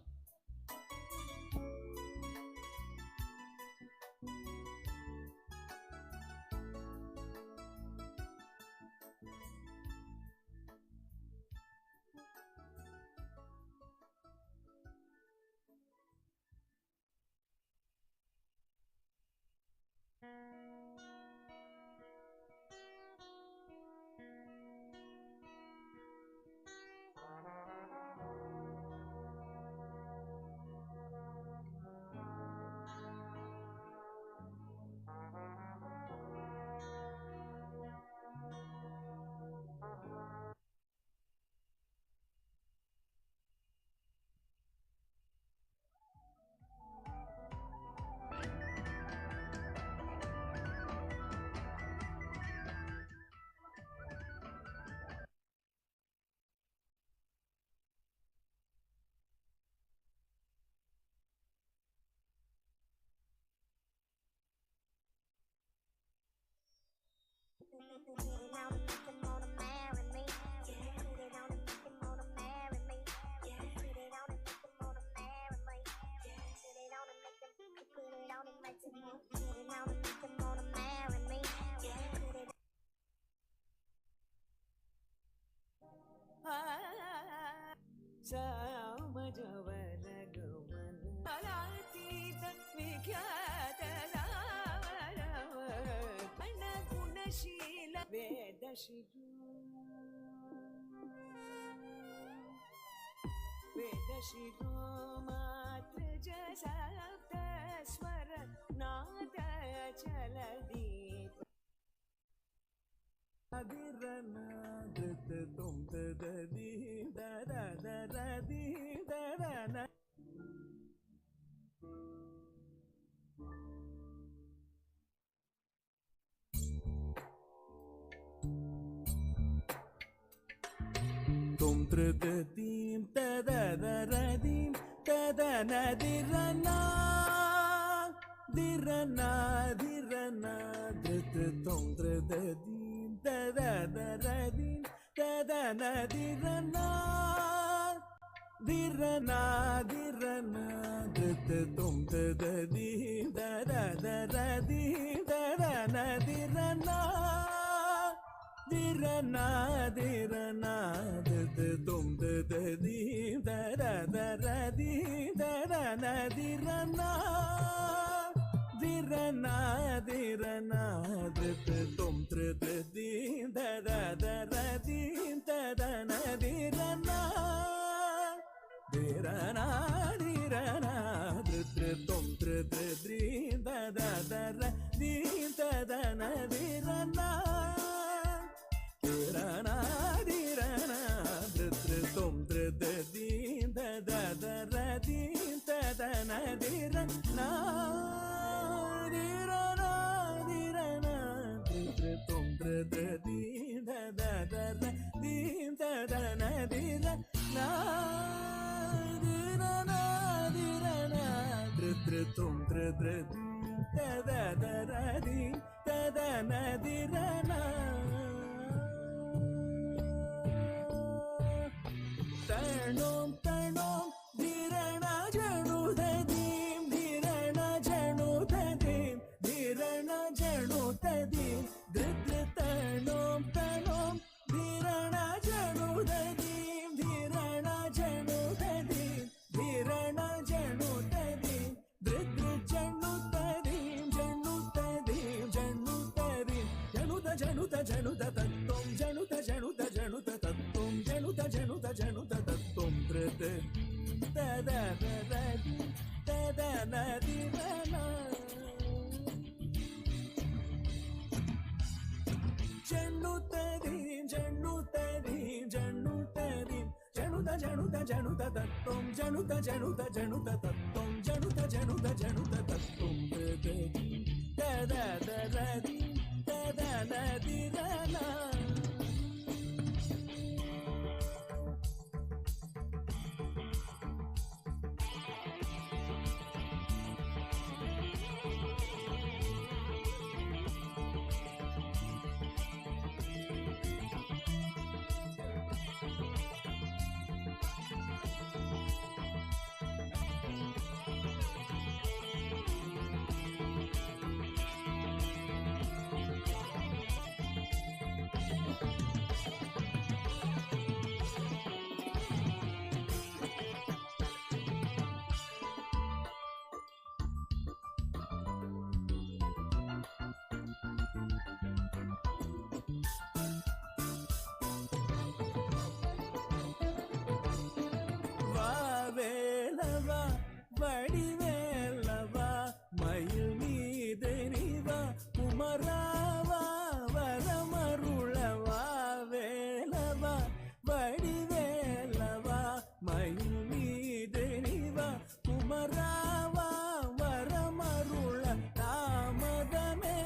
ಧೃತಣೋ ಜಣುತ ತತ್ತೋಂ ಜಣುತ ಜಣುತ ಜಣುತ ತತ್ತೋಂ ಜಣುತ ಜಣುತ ಜಣುತ ತತ್ತೋಂ ಧೃತ ತದ ತದ ನದಿರನ ಜಣ್ಣುತರಿ ಜಣ್ಣುತರಿ ಜಣ್ಣುತರಿ ಜಣುತ ಜಣುತ ಜಣುತ ತತ್ತೋಂ ಜಣುತ ಜಣುತ ಜಣುತ ತತ್ತೋಂ ಜಣುತ ಜಣುತ ಜಣುತ ತತ್ತೋಂ ಧೃತ ತದ ತದ ನದಿರನ. வாவேலவா வடிவேலவா மயில் மீது நீவா குமராவா வரமருளவா வேலவா வடிவேலவா மயில் மீது நீவா குமராவா வரமருள தாமதமே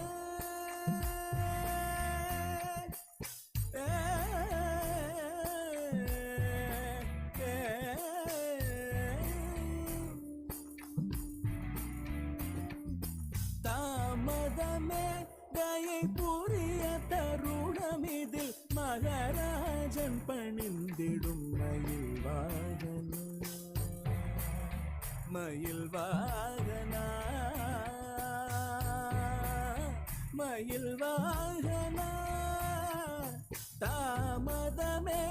தாமதமே தயை புரிய தருணமிதில் மகாராஜன் பணிந்திடும் மயில் வாகனா மயில் வாகனா மயில் வாகனா. தாமதமே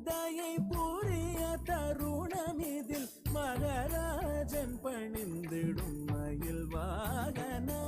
தயை புரிய தருணமிதில் மகாராஜன் பணிந்திடும் மயில் வாகனா.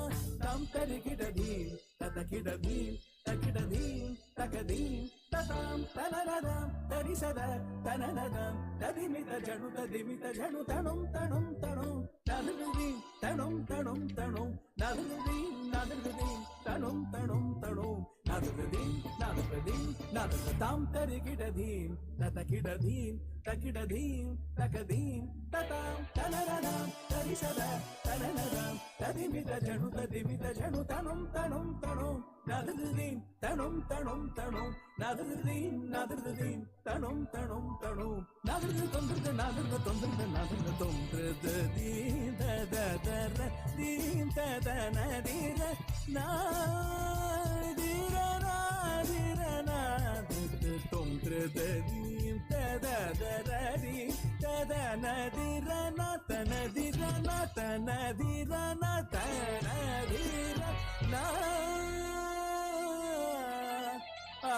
தாம் தரிகிடதீம் ததகிடதீம் தகிடதீம் தகதீம் ததாம் தனனதாம் தரிசத தனனதாம் ததிமித ஜணு ததிமித ஜணு தணும் தணும் தணும் நதுருதீம் தணும் தணும் தணும் நதுருதீம் நதுருதீம் தணும் தணும் தணும் நதுருதீம் நதுருதீம் நதுரு தாம் தரிகிடதீம் ததகிடதீம் தகிடதீம் தகதீம் ததாம் தனனதாம் தரிசத தனனதாம் ததிமித ஜணு ததிமித ஜணு தணும் தணும் தணும் நதுருதீம் தணும் தணும் தணும் நதுருதீம் நதுருதீம் தணும் தணும் தணும் நதுரு தொன்றது நதுரு தொன்றது நதுரு தொன்றது தீம் தத தர தீம் தத நதிர நாதிர நாதிர நாதிரு தொன்றது தீம் தத தர தீம் தத நதிர நாத நதிர நாத நதிர நாத நதிர நா ಆ.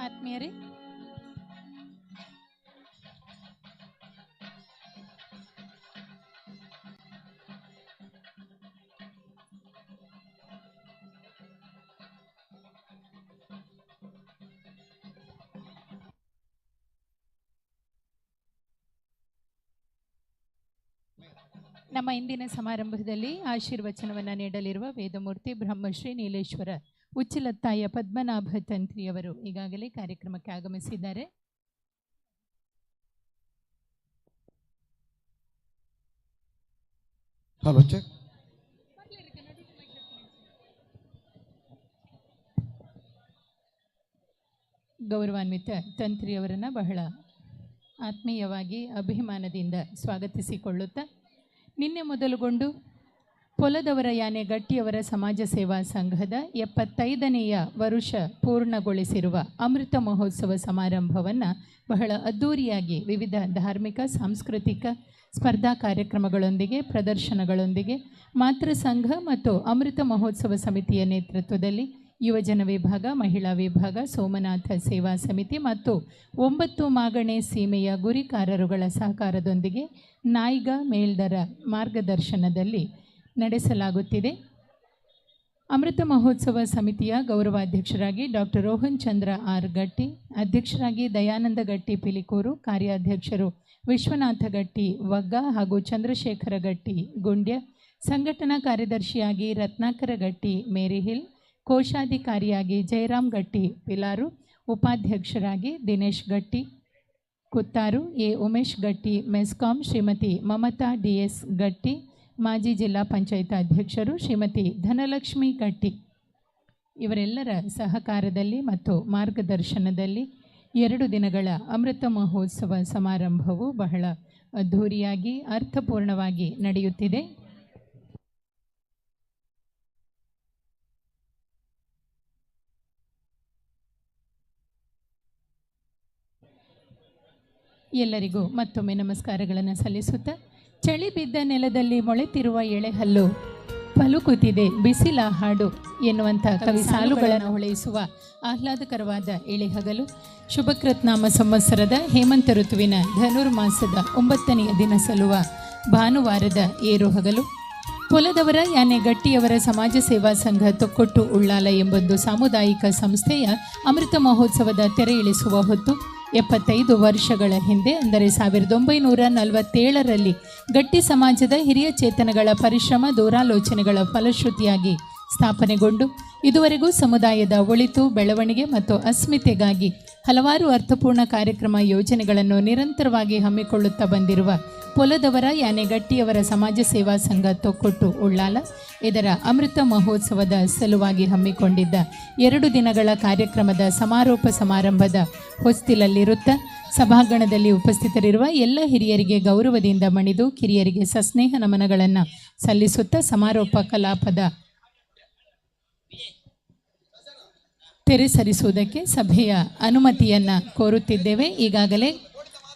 ಆತ್ಮೀಯರೇ, ನಮ್ಮ ಇಂದಿನ ಸಮಾರಂಭದಲ್ಲಿ ಆಶೀರ್ವಚನವನ್ನು ನೀಡಲಿರುವ ವೇದಮೂರ್ತಿ ಬ್ರಹ್ಮಶ್ರೀ ನೀಲೇಶ್ವರ ಉಚ್ಚಿಲತ್ತಾಯ ಪದ್ಮನಾಭ ತಂತ್ರಿಯವರು ಈಗಾಗಲೇ ಕಾರ್ಯಕ್ರಮಕ್ಕೆ ಆಗಮಿಸಿದ್ದಾರೆ. Hello check. ಗೌರವಾನ್ವಿತ ತಂತ್ರಿಯವರನ್ನು ಬಹಳ ಆತ್ಮೀಯವಾಗಿ ಅಭಿಮಾನದಿಂದ ಸ್ವಾಗತಿಸಿಕೊಳ್ಳುತ್ತಾ, ನಿನ್ನೆ ಮೊದಲುಗೊಂಡು ಪೊಲದವರ ಯಾನೆ ಗಟ್ಟಿಯವರ ಸಮಾಜ ಸೇವಾ ಸಂಘದ 75ನೆಯ ವರುಷ ಪೂರ್ಣಗೊಳಿಸಿರುವ ಅಮೃತ ಮಹೋತ್ಸವ ಸಮಾರಂಭವನ್ನು ಬಹಳ ಅದ್ಧೂರಿಯಾಗಿ ವಿವಿಧ ಧಾರ್ಮಿಕ ಸಾಂಸ್ಕೃತಿಕ ಸ್ಪರ್ಧಾ ಕಾರ್ಯಕ್ರಮಗಳೊಂದಿಗೆ, ಪ್ರದರ್ಶನಗಳೊಂದಿಗೆ ಮಾತೃ ಸಂಘ ಮತ್ತು ಅಮೃತ ಮಹೋತ್ಸವ ಸಮಿತಿಯ ನೇತೃತ್ವದಲ್ಲಿ ಯುವಜನ ವಿಭಾಗ, ಮಹಿಳಾ ವಿಭಾಗ, ಸೋಮನಾಥ ಸೇವಾ ಸಮಿತಿ ಮತ್ತು 9 ಮಾಗಣೆ ಸೀಮೆಯ ಗುರಿಕಾರರುಗಳ ಸಹಕಾರದೊಂದಿಗೆ ನಾಯಿಗ ಮೇಲ್ದರ ಮಾರ್ಗದರ್ಶನದಲ್ಲಿ ನಡೆಸಲಾಗುತ್ತಿದೆ. ಅಮೃತ ಮಹೋತ್ಸವ ಸಮಿತಿಯ ಗೌರವಾಧ್ಯಕ್ಷರಾಗಿ ಡಾಕ್ಟರ್ ರೋಹನ್ ಚಂದ್ರ ಆರ್ ಗಟ್ಟಿ, ಅಧ್ಯಕ್ಷರಾಗಿ ದಯಾನಂದ ಗಟ್ಟಿ ಪಿಲಿಕೂರು, ಕಾರ್ಯಾಧ್ಯಕ್ಷರು ವಿಶ್ವನಾಥ ಗಟ್ಟಿ ವಗ್ಗ ಹಾಗೂ ಚಂದ್ರಶೇಖರ ಗಟ್ಟಿ ಗುಂಡ್ಯ, ಸಂಘಟನಾ ಕಾರ್ಯದರ್ಶಿಯಾಗಿ ರತ್ನಾಕರ ಗಟ್ಟಿ ಮೇರಿಹಿಲ್, ಕೋಶಾಧಿಕಾರಿಯಾಗಿ ಜಯರಾಮ್ ಗಟ್ಟಿ ಪಿಲಾರು, ಉಪಾಧ್ಯಕ್ಷರಾಗಿ ದಿನೇಶ್ ಗಟ್ಟಿ ಕುತ್ತಾರು, ಎ ಉಮೇಶ್ ಗಟ್ಟಿ ಮೆಸ್ಕಾಂ, ಶ್ರೀಮತಿ ಮಮತಾ ಡಿ ಎಸ್ ಗಟ್ಟಿ, ಮಾಜಿ ಜಿಲ್ಲಾ ಪಂಚಾಯತ್ ಅಧ್ಯಕ್ಷರು ಶ್ರೀಮತಿ ಧನಲಕ್ಷ್ಮಿ ಗಟ್ಟಿ ಇವರೆಲ್ಲರ ಸಹಕಾರದಲ್ಲಿ ಮತ್ತು ಮಾರ್ಗದರ್ಶನದಲ್ಲಿ 2 ದಿನಗಳ ಅಮೃತ ಮಹೋತ್ಸವ ಸಮಾರಂಭವು ಬಹಳ ಅದ್ಧೂರಿಯಾಗಿ ಅರ್ಥಪೂರ್ಣವಾಗಿ ನಡೆಯುತ್ತಿದೆ. ಎಲ್ಲರಿಗೂ ಮತ್ತೊಮ್ಮೆ ನಮಸ್ಕಾರಗಳನ್ನು ಸಲ್ಲಿಸುತ್ತಾ, ಚಳಿ ಬಿದ್ದ ನೆಲದಲ್ಲಿ ಮೊಳೆತಿರುವ ಎಳೆಹಲ್ಲು ಪಲುಕುತ್ತಿದೆ ಬಿಸಿಲ ಹಾಡು ಎನ್ನುವಂಥ ಕವಿ ಸಾಲುಗಳನ್ನು ಹೊಳೆಯಿಸುವ ಆಹ್ಲಾದಕರವಾದ ಎಳೆಹಗಲು ಶುಭಕೃತ್ನಾಮ ಸಂವತ್ಸರದ ಹೇಮಂತ ಋತುವಿನ ಧನುರ್ಮಾಸದ 9ನೆಯ ದಿನ ಸಲ್ಲುವ ಭಾನುವಾರದ ಏರುಹಗಲು ಪೊಲದವರ ಯಾನೆ ಗಟ್ಟಿಯವರ ಸಮಾಜ ಸೇವಾ ಸಂಘ ತೊಕ್ಕೊಟ್ಟು ಉಳ್ಳಾಲ ಎಂಬೊಂದು ಸಾಮುದಾಯಿಕ ಸಂಸ್ಥೆಯ ಅಮೃತ ಮಹೋತ್ಸವದ ತೆರೆ ಇಳಿಸುವ ಹೊತ್ತು 75 ವರ್ಷಗಳ ಹಿಂದೆ, ಅಂದರೆ 1947ರಲ್ಲಿ ಗಟ್ಟಿ ಸಮಾಜದ ಹಿರಿಯ ಚೇತನಗಳ ಪರಿಶ್ರಮ ದೂರಾಲೋಚನೆಗಳ ಫಲಶ್ರುತಿಯಾಗಿ ಸ್ಥಾಪನೆಗೊಂಡು ಇದುವರೆಗೂ ಸಮುದಾಯದ ಒಳಿತು, ಬೆಳವಣಿಗೆ ಮತ್ತು ಅಸ್ಮಿತೆಗಾಗಿ ಹಲವಾರು ಅರ್ಥಪೂರ್ಣ ಕಾರ್ಯಕ್ರಮ ಯೋಜನೆಗಳನ್ನು ನಿರಂತರವಾಗಿ ಹಮ್ಮಿಕೊಳ್ಳುತ್ತಾ ಬಂದಿರುವ ಪೊಲದವರ ಯಾನೆ ಗಟ್ಟಿಯವರ ಸಮಾಜ ಸೇವಾ ಸಂಘ ತೊಕ್ಕೊಟ್ಟು ಉಳ್ಳಾಲ ಇದರ ಅಮೃತ ಮಹೋತ್ಸವದ ಸಲುವಾಗಿ ಹಮ್ಮಿಕೊಂಡಿದ್ದ 2 ದಿನಗಳ ಕಾರ್ಯಕ್ರಮದ ಸಮಾರೋಪ ಸಮಾರಂಭದ ಹೊಸ್ತಿಲಲ್ಲಿರುತ್ತ ಸಭಾಂಗಣದಲ್ಲಿ ಉಪಸ್ಥಿತರಿರುವ ಎಲ್ಲ ಹಿರಿಯರಿಗೆ ಗೌರವದಿಂದ ಮಣಿದು ಕಿರಿಯರಿಗೆ ಸಸ್ನೇಹ ನಮನಗಳನ್ನು ಸಲ್ಲಿಸುತ್ತಾ ಸಮಾರೋಪ ಕಲಾಪದ ತೆರೆ ಸರಿಸುವುದಕ್ಕೆ ಸಭೆಯ ಅನುಮತಿಯನ್ನು ಕೋರುತ್ತಿದ್ದೇವೆ. ಈಗಾಗಲೇ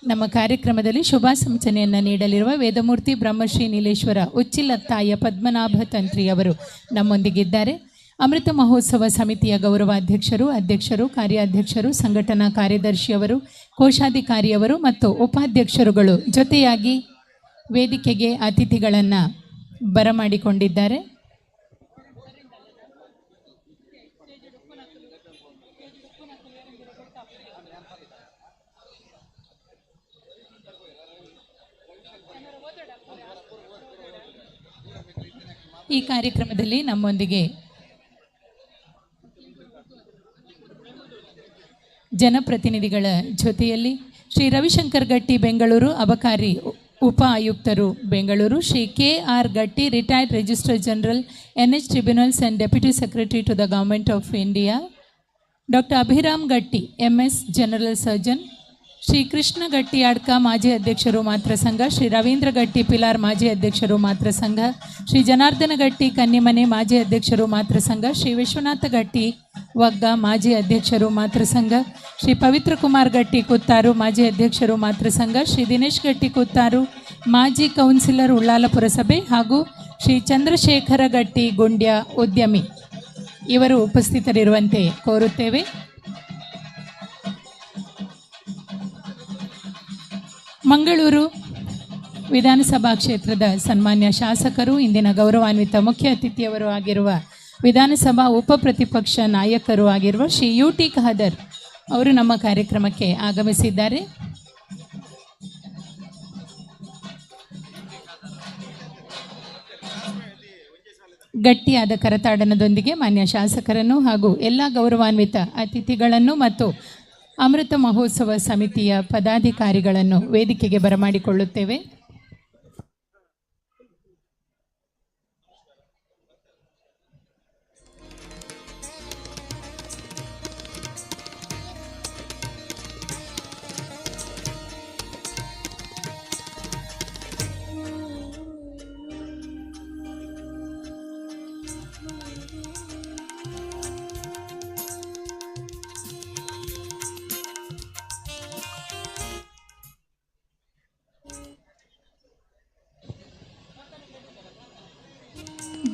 ನಮ್ಮ ಕಾರ್ಯಕ್ರಮದಲ್ಲಿ ಶುಭಾಶಂಸನೆಯನ್ನು ನೀಡಲಿರುವ ವೇದಮೂರ್ತಿ ಬ್ರಹ್ಮಶ್ರೀ ನೀಲೇಶ್ವರ ಉಚ್ಚಿಲತ್ತಾಯ ಪದ್ಮನಾಭ ತಂತ್ರಿಯವರು ನಮ್ಮೊಂದಿಗಿದ್ದಾರೆ. ಅಮೃತ ಮಹೋತ್ಸವ ಸಮಿತಿಯ ಗೌರವಾಧ್ಯಕ್ಷರು, ಅಧ್ಯಕ್ಷರು, ಕಾರ್ಯಾಧ್ಯಕ್ಷರು, ಸಂಘಟನಾ ಕಾರ್ಯದರ್ಶಿಯವರು, ಕೋಶಾಧಿಕಾರಿಯವರು ಮತ್ತು ಉಪಾಧ್ಯಕ್ಷರುಗಳು ಜೊತೆಯಾಗಿ ವೇದಿಕೆಗೆ ಅತಿಥಿಗಳನ್ನು ಬರಮಾಡಿಕೊಂಡಿದ್ದಾರೆ. ಈ ಕಾರ್ಯಕ್ರಮದಲ್ಲಿ ನಮ್ಮೊಂದಿಗೆ ಜನಪ್ರತಿನಿಧಿಗಳ ಜೊತೆಯಲ್ಲಿ ಶ್ರೀ ರವಿಶಂಕರ್ ಗಟ್ಟಿ ಬೆಂಗಳೂರು, ಅಬಕಾರಿ ಉಪ ಆಯುಕ್ತರು Bengaluru, Shri K R Gatti retired registrar general NH tribunals and deputy secretary to the government of India, doctor Abhiram Gatti MS general surgeon, Shri Krishna Gatti Adka ಮಾಜಿ ಅಧ್ಯಕ್ಷರು ಮಾತೃ ಸಂಘ, ಶ್ರೀ ರವೀಂದ್ರ ಗಟ್ಟಿ ಪಿಲಾರ್ ಮಾಜಿ ಅಧ್ಯಕ್ಷರು ಮಾತೃ ಸಂಘ, ಶ್ರೀ ಜನಾರ್ದನ ಗಟ್ಟಿ ಕನ್ನಿಮನೆ ಮಾಜಿ ಅಧ್ಯಕ್ಷರು ಮಾತೃ ಸಂಘ, ಶ್ರೀ ವಿಶ್ವನಾಥ ಗಟ್ಟಿ ವಗ್ಗ ಮಾಜಿ ಅಧ್ಯಕ್ಷರು ಮಾತೃ ಸಂಘ, ಶ್ರೀ ಪವಿತ್ರ ಕುಮಾರ್ ಗಟ್ಟಿ ಕುತ್ತಾರು ಮಾಜಿ ಅಧ್ಯಕ್ಷರು ಮಾತೃ ಸಂಘ, ಶ್ರೀ ದಿನೇಶ್ ಗಟ್ಟಿ ಕುತ್ತಾರು ಮಾಜಿ ಕೌನ್ಸಿಲರ್ ಉಳ್ಳಾಲ ಪುರಸಭೆ ಹಾಗೂ ಶ್ರೀ ಚಂದ್ರಶೇಖರ ಗಟ್ಟಿ ಗುಂಡ್ಯ ಉದ್ಯಮಿ ಇವರು ಉಪಸ್ಥಿತರಿರುವಂತೆ ಕೋರುತ್ತೇವೆ. ಮಂಗಳೂರು ವಿಧಾನಸಭಾ ಕ್ಷೇತ್ರದ ಸನ್ಮಾನ್ಯ ಶಾಸಕರು, ಇಂದಿನ ಗೌರವಾನ್ವಿತ ಮುಖ್ಯ ಅತಿಥಿಯವರು ಆಗಿರುವ ವಿಧಾನಸಭಾ ಉಪ ಪ್ರತಿಪಕ್ಷ ನಾಯಕರು ಆಗಿರುವ ಶ್ರೀ ಯು ಟಿ ಖಾದರ್ ಅವರು ನಮ್ಮ ಕಾರ್ಯಕ್ರಮಕ್ಕೆ ಆಗಮಿಸಿದ್ದಾರೆ. ಗಟ್ಟಿಯಾದ ಕರತಾಡನದೊಂದಿಗೆ ಮಾನ್ಯ ಶಾಸಕರನ್ನು ಹಾಗೂ ಎಲ್ಲ ಗೌರವಾನ್ವಿತ ಅತಿಥಿಗಳನ್ನು ಮತ್ತು ಅಮೃತ ಮಹೋತ್ಸವ ಸಮಿತಿಯ ಪದಾಧಿಕಾರಿಗಳನ್ನು ವೇದಿಕೆಗೆ ಬರಮಾಡಿಕೊಳ್ಳುತ್ತೇವೆ.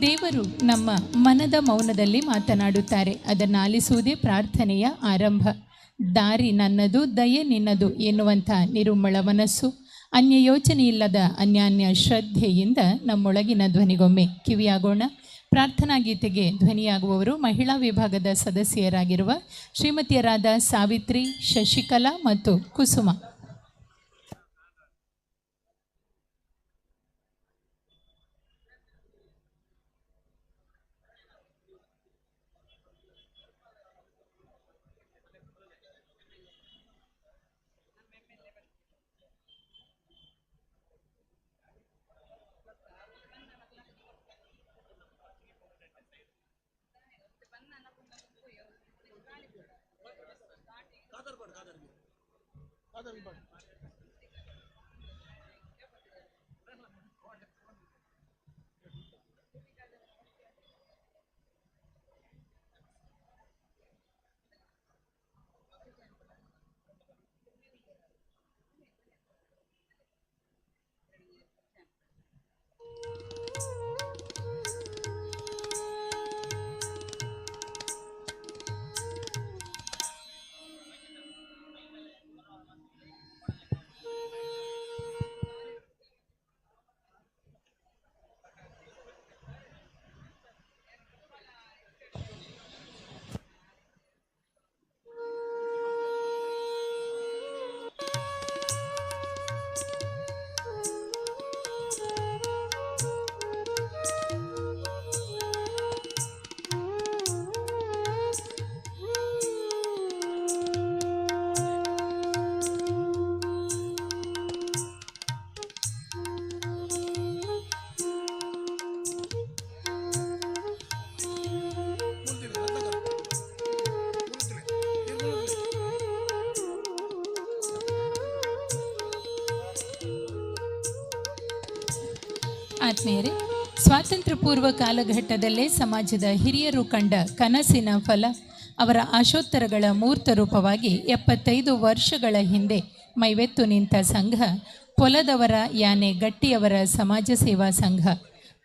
ದೇವರು ನಮ್ಮ ಮನದ ಮೌನದಲ್ಲಿ ಮಾತನಾಡುತ್ತಾರೆ. ಅದನ್ನು ಆಲಿಸುವುದೇ ಪ್ರಾರ್ಥನೆಯ ಆರಂಭ. ದಾರಿ ನನ್ನದು, ದಯೆ ನಿನ್ನದು ಎನ್ನುವಂಥ ನಿರುಮ್ಮಳ ಮನಸ್ಸು, ಅನ್ಯ ಯೋಚನೆ ಇಲ್ಲದ ಅನ್ಯಾನ್ಯ ಶ್ರದ್ಧೆಯಿಂದ ನಮ್ಮೊಳಗಿನ ಧ್ವನಿಗೊಮ್ಮೆ ಕಿವಿಯಾಗೋಣ. ಪ್ರಾರ್ಥನಾ ಗೀತೆಗೆ ಧ್ವನಿಯಾಗುವವರು ಮಹಿಳಾ ವಿಭಾಗದ ಸದಸ್ಯರಾಗಿರುವ ಶ್ರೀಮತಿಯರಾದ ಸಾವಿತ್ರಿ, ಶಶಿಕಲಾ ಮತ್ತು ಕುಸುಮ. ಆತ್ಮೀಯರೇ, ಸ್ವಾತಂತ್ರ್ಯ ಪೂರ್ವ ಕಾಲಘಟ್ಟದಲ್ಲೇ ಸಮಾಜದ ಹಿರಿಯರು ಕಂಡ ಕನಸಿನ ಫಲ ಅವರ ಆಶೋತ್ತರಗಳ ಮೂರ್ತ ರೂಪವಾಗಿ 75 ವರ್ಷಗಳ ಹಿಂದೆ ಮೈವೆತ್ತು ನಿಂತ ಸಂಘ ಪೊಲದವರ ಯಾನೆ ಗಟ್ಟಿಯವರ ಸಮಾಜ ಸೇವಾ ಸಂಘ.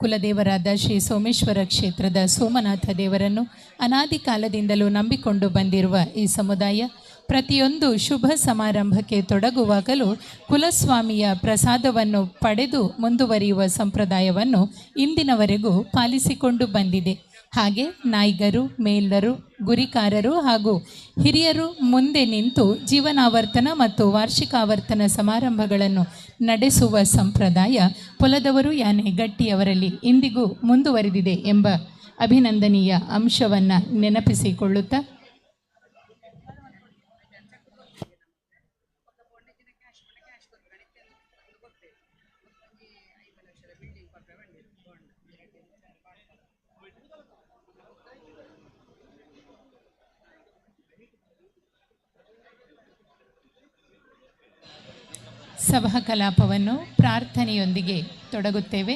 ಕುಲದೇವರಾದ ಶ್ರೀ ಸೋಮೇಶ್ವರ ಕ್ಷೇತ್ರದ ಸೋಮನಾಥ ದೇವರನ್ನು ಅನಾದಿ ಕಾಲದಿಂದಲೂ ನಂಬಿಕೊಂಡು ಬಂದಿರುವ ಈ ಸಮುದಾಯ ಪ್ರತಿಯೊಂದು ಶುಭ ಸಮಾರಂಭಕ್ಕೆ ತೊಡಗುವಾಗಲೂ ಕುಲಸ್ವಾಮಿಯ ಪ್ರಸಾದವನ್ನು ಪಡೆದು ಮುಂದುವರಿಯುವ ಸಂಪ್ರದಾಯವನ್ನು ಇಂದಿನವರೆಗೂ ಪಾಲಿಸಿಕೊಂಡು ಬಂದಿದೆ. ಹಾಗೆ ನಾಯಿಗರು, ಮೇಲ್ಲರು, ಗುರಿಕಾರರು ಹಾಗೂ ಹಿರಿಯರು ಮುಂದೆ ನಿಂತು ಜೀವನಾವರ್ತನ ಮತ್ತು ವಾರ್ಷಿಕಾವರ್ತನ ಸಮಾರಂಭಗಳನ್ನು ನಡೆಸುವ ಸಂಪ್ರದಾಯ ಪೊಲದವರು ಯಾನೆ ಗಟ್ಟಿಯವರಲ್ಲಿ ಇಂದಿಗೂ ಮುಂದುವರಿದಿದೆ ಎಂಬ ಅಭಿನಂದನೀಯ ಅಂಶವನ್ನು ನೆನಪಿಸಿಕೊಳ್ಳುತ್ತಾ ಸಭಾ ಕಲಾಪವನ್ನು ಪ್ರಾರ್ಥನೆಯೊಂದಿಗೆ ತೊಡಗುತ್ತೇವೆ.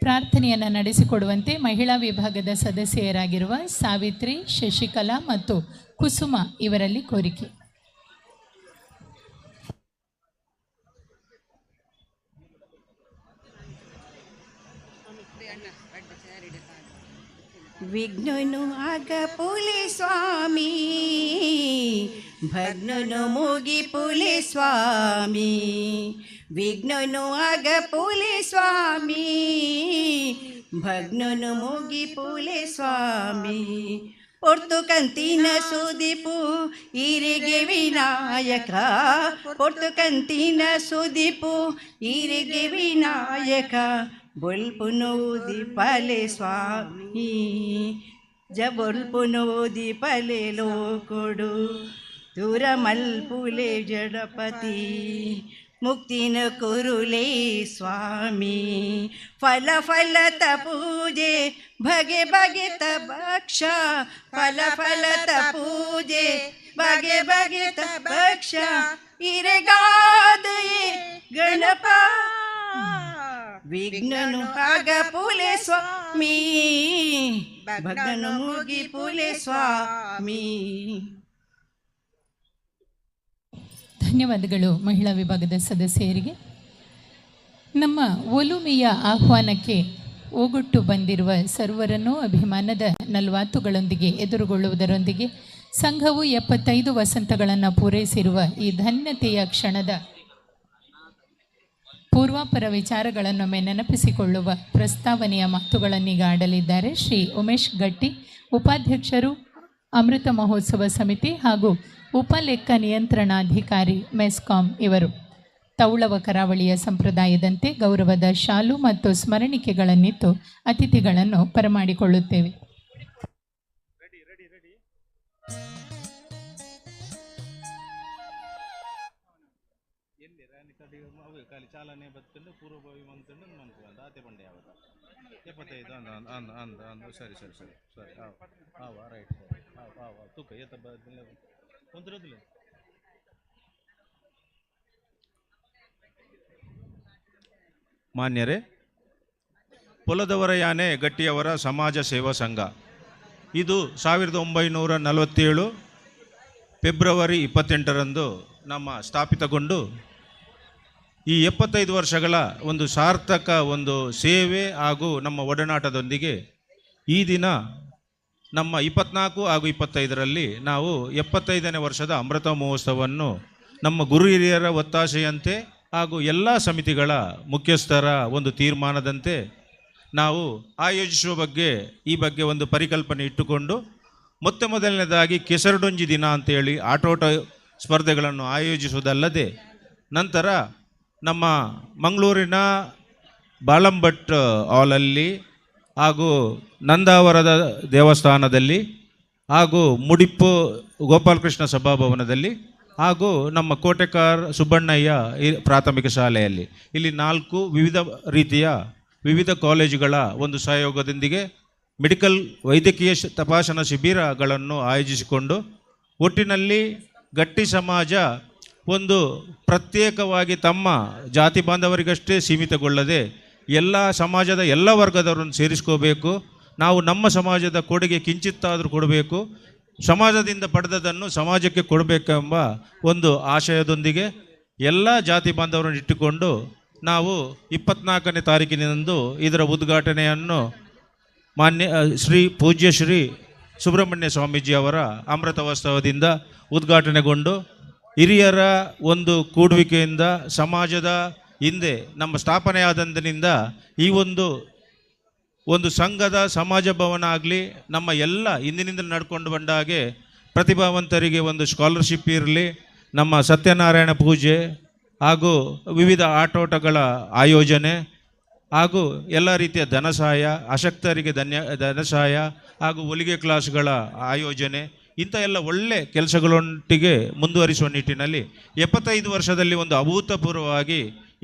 ಪ್ರಾರ್ಥನೆಯನ್ನು ನಡೆಸಿಕೊಡುವಂತೆ ಮಹಿಳಾ ವಿಭಾಗದ ಸದಸ್ಯರಾಗಿರುವ ಸಾವಿತ್ರಿ, ಶಶಿಕಲಾ ಮತ್ತು ಕುಸುಮ ಇವರಲ್ಲಿ ಕೋರಿಕೆ. ವಿಘ್ನನು ಆಗ ಪುಲೆ ಸ್ವಾಮಿ, ಭಗ್ನನು ಮೂಗಿ ಪುಲೆ ಸ್ವಾಮಿ, ವಿಘ್ನನು ಆಗ ಪುಲೆ ಸ್ವಾಮಿ, ಭಗ್ನನು ಮೂಗಿ ಪುಲೆ ಸ್ವಾಮಿ. ಪೊರ್ತು ಕಂತಿನ ಸುದೀಪು ಈರಿಗೆ ವಿನಾಯಕ, ಪೊರ್ತು ಕಂತಿನ ಸುದೀಪು ಈರಿಗೆ ವಿನಾಯಕ, ಬೊಲ್ಪುನು ದೀಪಲೆ ಸ್ವಾಮಿ, ಜಬೊಲ್ಪುನು ದೀಪಲೆ ಲೋಕೊಡು, ದೂರ ಮಲ್ಪುಲೆ ಜಡಪತಿ, ಮುಕ್ತಿನ ಕುರುಲೆ ಸ್ವಾಮಿ. ಫಲ ಫಲತ ಪೂಜೆ ಬಗೆ ಬಗೆತ ಭಕ್ಷ, ಫಲ ಫಲತ ಪೂಜೆ ಬಗೆ ಬಗೆತ ಭಕ್ಷ, ಇರೆಗಾದಯೇ ಗಣಪ, ವಿಘ್ನನು ಆಗ ಪುಲೆ ಸ್ವಾಮಿ, ಭಗ್ನನು ಮುಗಿ ಪುಲೆ ಸ್ವಾಮಿ. ಧನ್ಯವಾದಗಳು ಮಹಿಳಾ ವಿಭಾಗದ ಸದಸ್ಯರಿಗೆ. ನಮ್ಮ ಒಲುಮೆಯ ಆಹ್ವಾನಕ್ಕೆ ಓಗೊಟ್ಟು ಬಂದಿರುವ ಸರ್ವರನ್ನೂ ಅಭಿಮಾನದ ನಲ್ವಾತುಗಳೊಂದಿಗೆ ಎದುರುಗೊಳ್ಳುವುದರೊಂದಿಗೆ ಸಂಘವು 75 ವಸಂತಗಳನ್ನು ಪೂರೈಸಿರುವ ಈ ಧನ್ಯತೆಯ ಕ್ಷಣದ ಪೂರ್ವಾಪರ ವಿಚಾರಗಳನ್ನೊಮ್ಮೆ ನೆನಪಿಸಿಕೊಳ್ಳುವ ಪ್ರಸ್ತಾವನೆಯ ಮಾತುಗಳನ್ನೀಗ ಆಡಲಿದ್ದಾರೆ ಶ್ರೀ ಉಮೇಶ್ ಗಟ್ಟಿ, ಉಪಾಧ್ಯಕ್ಷರು, ಅಮೃತ ಮಹೋತ್ಸವ ಸಮಿತಿ ಹಾಗೂ ಉಪಲೆಕ್ಕ ನಿಯಂತ್ರಣಾಧಿಕಾರಿ ಮೆಸ್ಕಾಂ ಇವರು. ತೌಳವ ಕರಾವಳಿಯ ಸಂಪ್ರದಾಯದಂತೆ ಗೌರವದ ಶಾಲು ಮತ್ತು ಸ್ಮರಣಿಕೆಗಳನ್ನಿತ್ತು ಅತಿಥಿಗಳನ್ನು ಬರಮಾಡಿಕೊಳ್ಳುತ್ತೇವೆ. ಚಾಲನೆ ಬತ್ತಂಡು ಪೂರ್ವಭಾವಿ ಮಂತಂಡು ಮಂತು ಆತೆ ಬಂಡೆ ಯಾವತ್ತ 75 ಅಂದ ಅಂದ ಅಂದ ಅಂದ ಸರಿ ಸರಿ ಸರಿ ಸರಿ ಆವ ರೈಟ್ ಆವ ತೂಕ ಏತ ಒಂದರದಿಲ್ಲ. ಮಾನ್ಯರೇ, ಪೊಲದವರ ಯಾನೆ ಗಟ್ಟಿಯವರ ಸಮಾಜ ಸೇವಾ ಸಂಘ ಇದು 1947 ಫೆಬ್ರವರಿ 28ರಂದು ನಮ್ಮ ಸ್ಥಾಪಿತಗೊಂಡು ಈ 75 ವರ್ಷಗಳ ಒಂದು ಸಾರ್ಥಕ ಒಂದು ಸೇವೆ ಹಾಗೂ ನಮ್ಮ ಒಡನಾಟದೊಂದಿಗೆ ಈ ದಿನ ನಮ್ಮ 24 ಹಾಗೂ 25ರಲ್ಲಿ ನಾವು 75ನೇ ವರ್ಷದ ಅಮೃತ ಮಹೋತ್ಸವವನ್ನು ನಮ್ಮ ಗುರು ಹಿರಿಯರ ಒತ್ತಾಸೆಯಂತೆ ಹಾಗೂ ಎಲ್ಲ ಸಮಿತಿಗಳ ಮುಖ್ಯಸ್ಥರ ಒಂದು ತೀರ್ಮಾನದಂತೆ ನಾವು ಆಯೋಜಿಸುವ ಬಗ್ಗೆ ಈ ಬಗ್ಗೆ ಒಂದು ಪರಿಕಲ್ಪನೆ ಇಟ್ಟುಕೊಂಡು ಮೊತ್ತ ಮೊದಲನೇದಾಗಿ ಕೆಸರುಡೊಂಜಿ ದಿನ ಅಂತೇಳಿ ಆಟೋಟ ಸ್ಪರ್ಧೆಗಳನ್ನು ಆಯೋಜಿಸುವುದಲ್ಲದೆ ನಂತರ ನಮ್ಮ ಮಂಗಳೂರಿನ ಬಾಳಂಭಟ್ ಹಾಲಲ್ಲಿ ಹಾಗೂ ನಂದಾವರದ ದೇವಸ್ಥಾನದಲ್ಲಿ ಹಾಗೂ ಮುಡಿಪು ಗೋಪಾಲಕೃಷ್ಣ ಸಭಾಭವನದಲ್ಲಿ ಹಾಗೂ ನಮ್ಮ ಕೋಟೆಕಾರ್ ಸುಬ್ಬಣ್ಣಯ್ಯ ಪ್ರಾಥಮಿಕ ಶಾಲೆಯಲ್ಲಿ ಇಲ್ಲಿ 4 ವಿವಿಧ ರೀತಿಯ ವಿವಿಧ ಕಾಲೇಜುಗಳ ಒಂದು ಸಹಯೋಗದೊಂದಿಗೆ ಮೆಡಿಕಲ್ ವೈದ್ಯಕೀಯ ತಪಾಸಣಾ ಶಿಬಿರಗಳನ್ನು ಆಯೋಜಿಸಿಕೊಂಡು ಒಟ್ಟಿನಲ್ಲಿ ಗಟ್ಟಿ ಸಮಾಜ ಒಂದು ಪ್ರತ್ಯೇಕವಾಗಿ ತಮ್ಮ ಜಾತಿ ಬಾಂಧವರಿಗಷ್ಟೇ ಸೀಮಿತಗೊಳ್ಳದೆ ಎಲ್ಲ ಸಮಾಜದ ಎಲ್ಲ ವರ್ಗದವರನ್ನು ಸೇರಿಸ್ಕೋಬೇಕು. ನಾವು ನಮ್ಮ ಸಮಾಜದ ಕೊಡುಗೆ ಕಿಂಚಿತ್ತಾದರೂ ಕೊಡಬೇಕು, ಸಮಾಜದಿಂದ ಪಡೆದದನ್ನು ಸಮಾಜಕ್ಕೆ ಕೊಡಬೇಕೆಂಬ ಒಂದು ಆಶಯದೊಂದಿಗೆ ಎಲ್ಲ ಜಾತಿ ಬಾಂಧವರನ್ನು ಇಟ್ಟುಕೊಂಡು ನಾವು 24ನೇ ತಾರೀಕಿನಂದು ಇದರ ಉದ್ಘಾಟನೆಯನ್ನು ಮಾನ್ಯ ಶ್ರೀ ಪೂಜ್ಯ ಶ್ರೀ ಸುಬ್ರಹ್ಮಣ್ಯ ಸ್ವಾಮೀಜಿಯವರ ಅಮೃತೋತ್ಸವದಿಂದ ಉದ್ಘಾಟನೆಗೊಂಡು ಹಿರಿಯರ ಒಂದು ಕೂಡುವಿಕೆಯಿಂದ ಸಮಾಜದ ಹಿಂದೆ ನಮ್ಮ ಸ್ಥಾಪನೆಯಾದಂದಿನಿಂದ ಈ ಒಂದು ಒಂದು ಸಂಘದ ಸಮಾಜ ಭವನ ಆಗಲಿ, ನಮ್ಮ ಎಲ್ಲ ಹಿಂದಿನಿಂದ ನಡ್ಕೊಂಡು ಬಂದ ಹಾಗೆ ಪ್ರತಿಭಾವಂತರಿಗೆ ಒಂದು ಸ್ಕಾಲರ್ಶಿಪ್ ಇರಲಿ, ನಮ್ಮ ಸತ್ಯನಾರಾಯಣ ಪೂಜೆ ಹಾಗೂ ವಿವಿಧ ಆಟೋಟಗಳ ಆಯೋಜನೆ ಹಾಗೂ ಎಲ್ಲ ರೀತಿಯ ಧನಸಹಾಯ, ಅಶಕ್ತರಿಗೆ ಧನಸಹಾಯ ಹಾಗೂ ಹೊಲಿಗೆ ಕ್ಲಾಸ್ಗಳ ಆಯೋಜನೆ, ಇಂಥ ಎಲ್ಲ ಒಳ್ಳೆ ಕೆಲಸಗಳೊಟ್ಟಿಗೆ ಮುಂದುವರಿಸುವ ನಿಟ್ಟಿನಲ್ಲಿ 75 ವರ್ಷದಲ್ಲಿ ಒಂದು ಅಭೂತಪೂರ್ವವಾಗಿ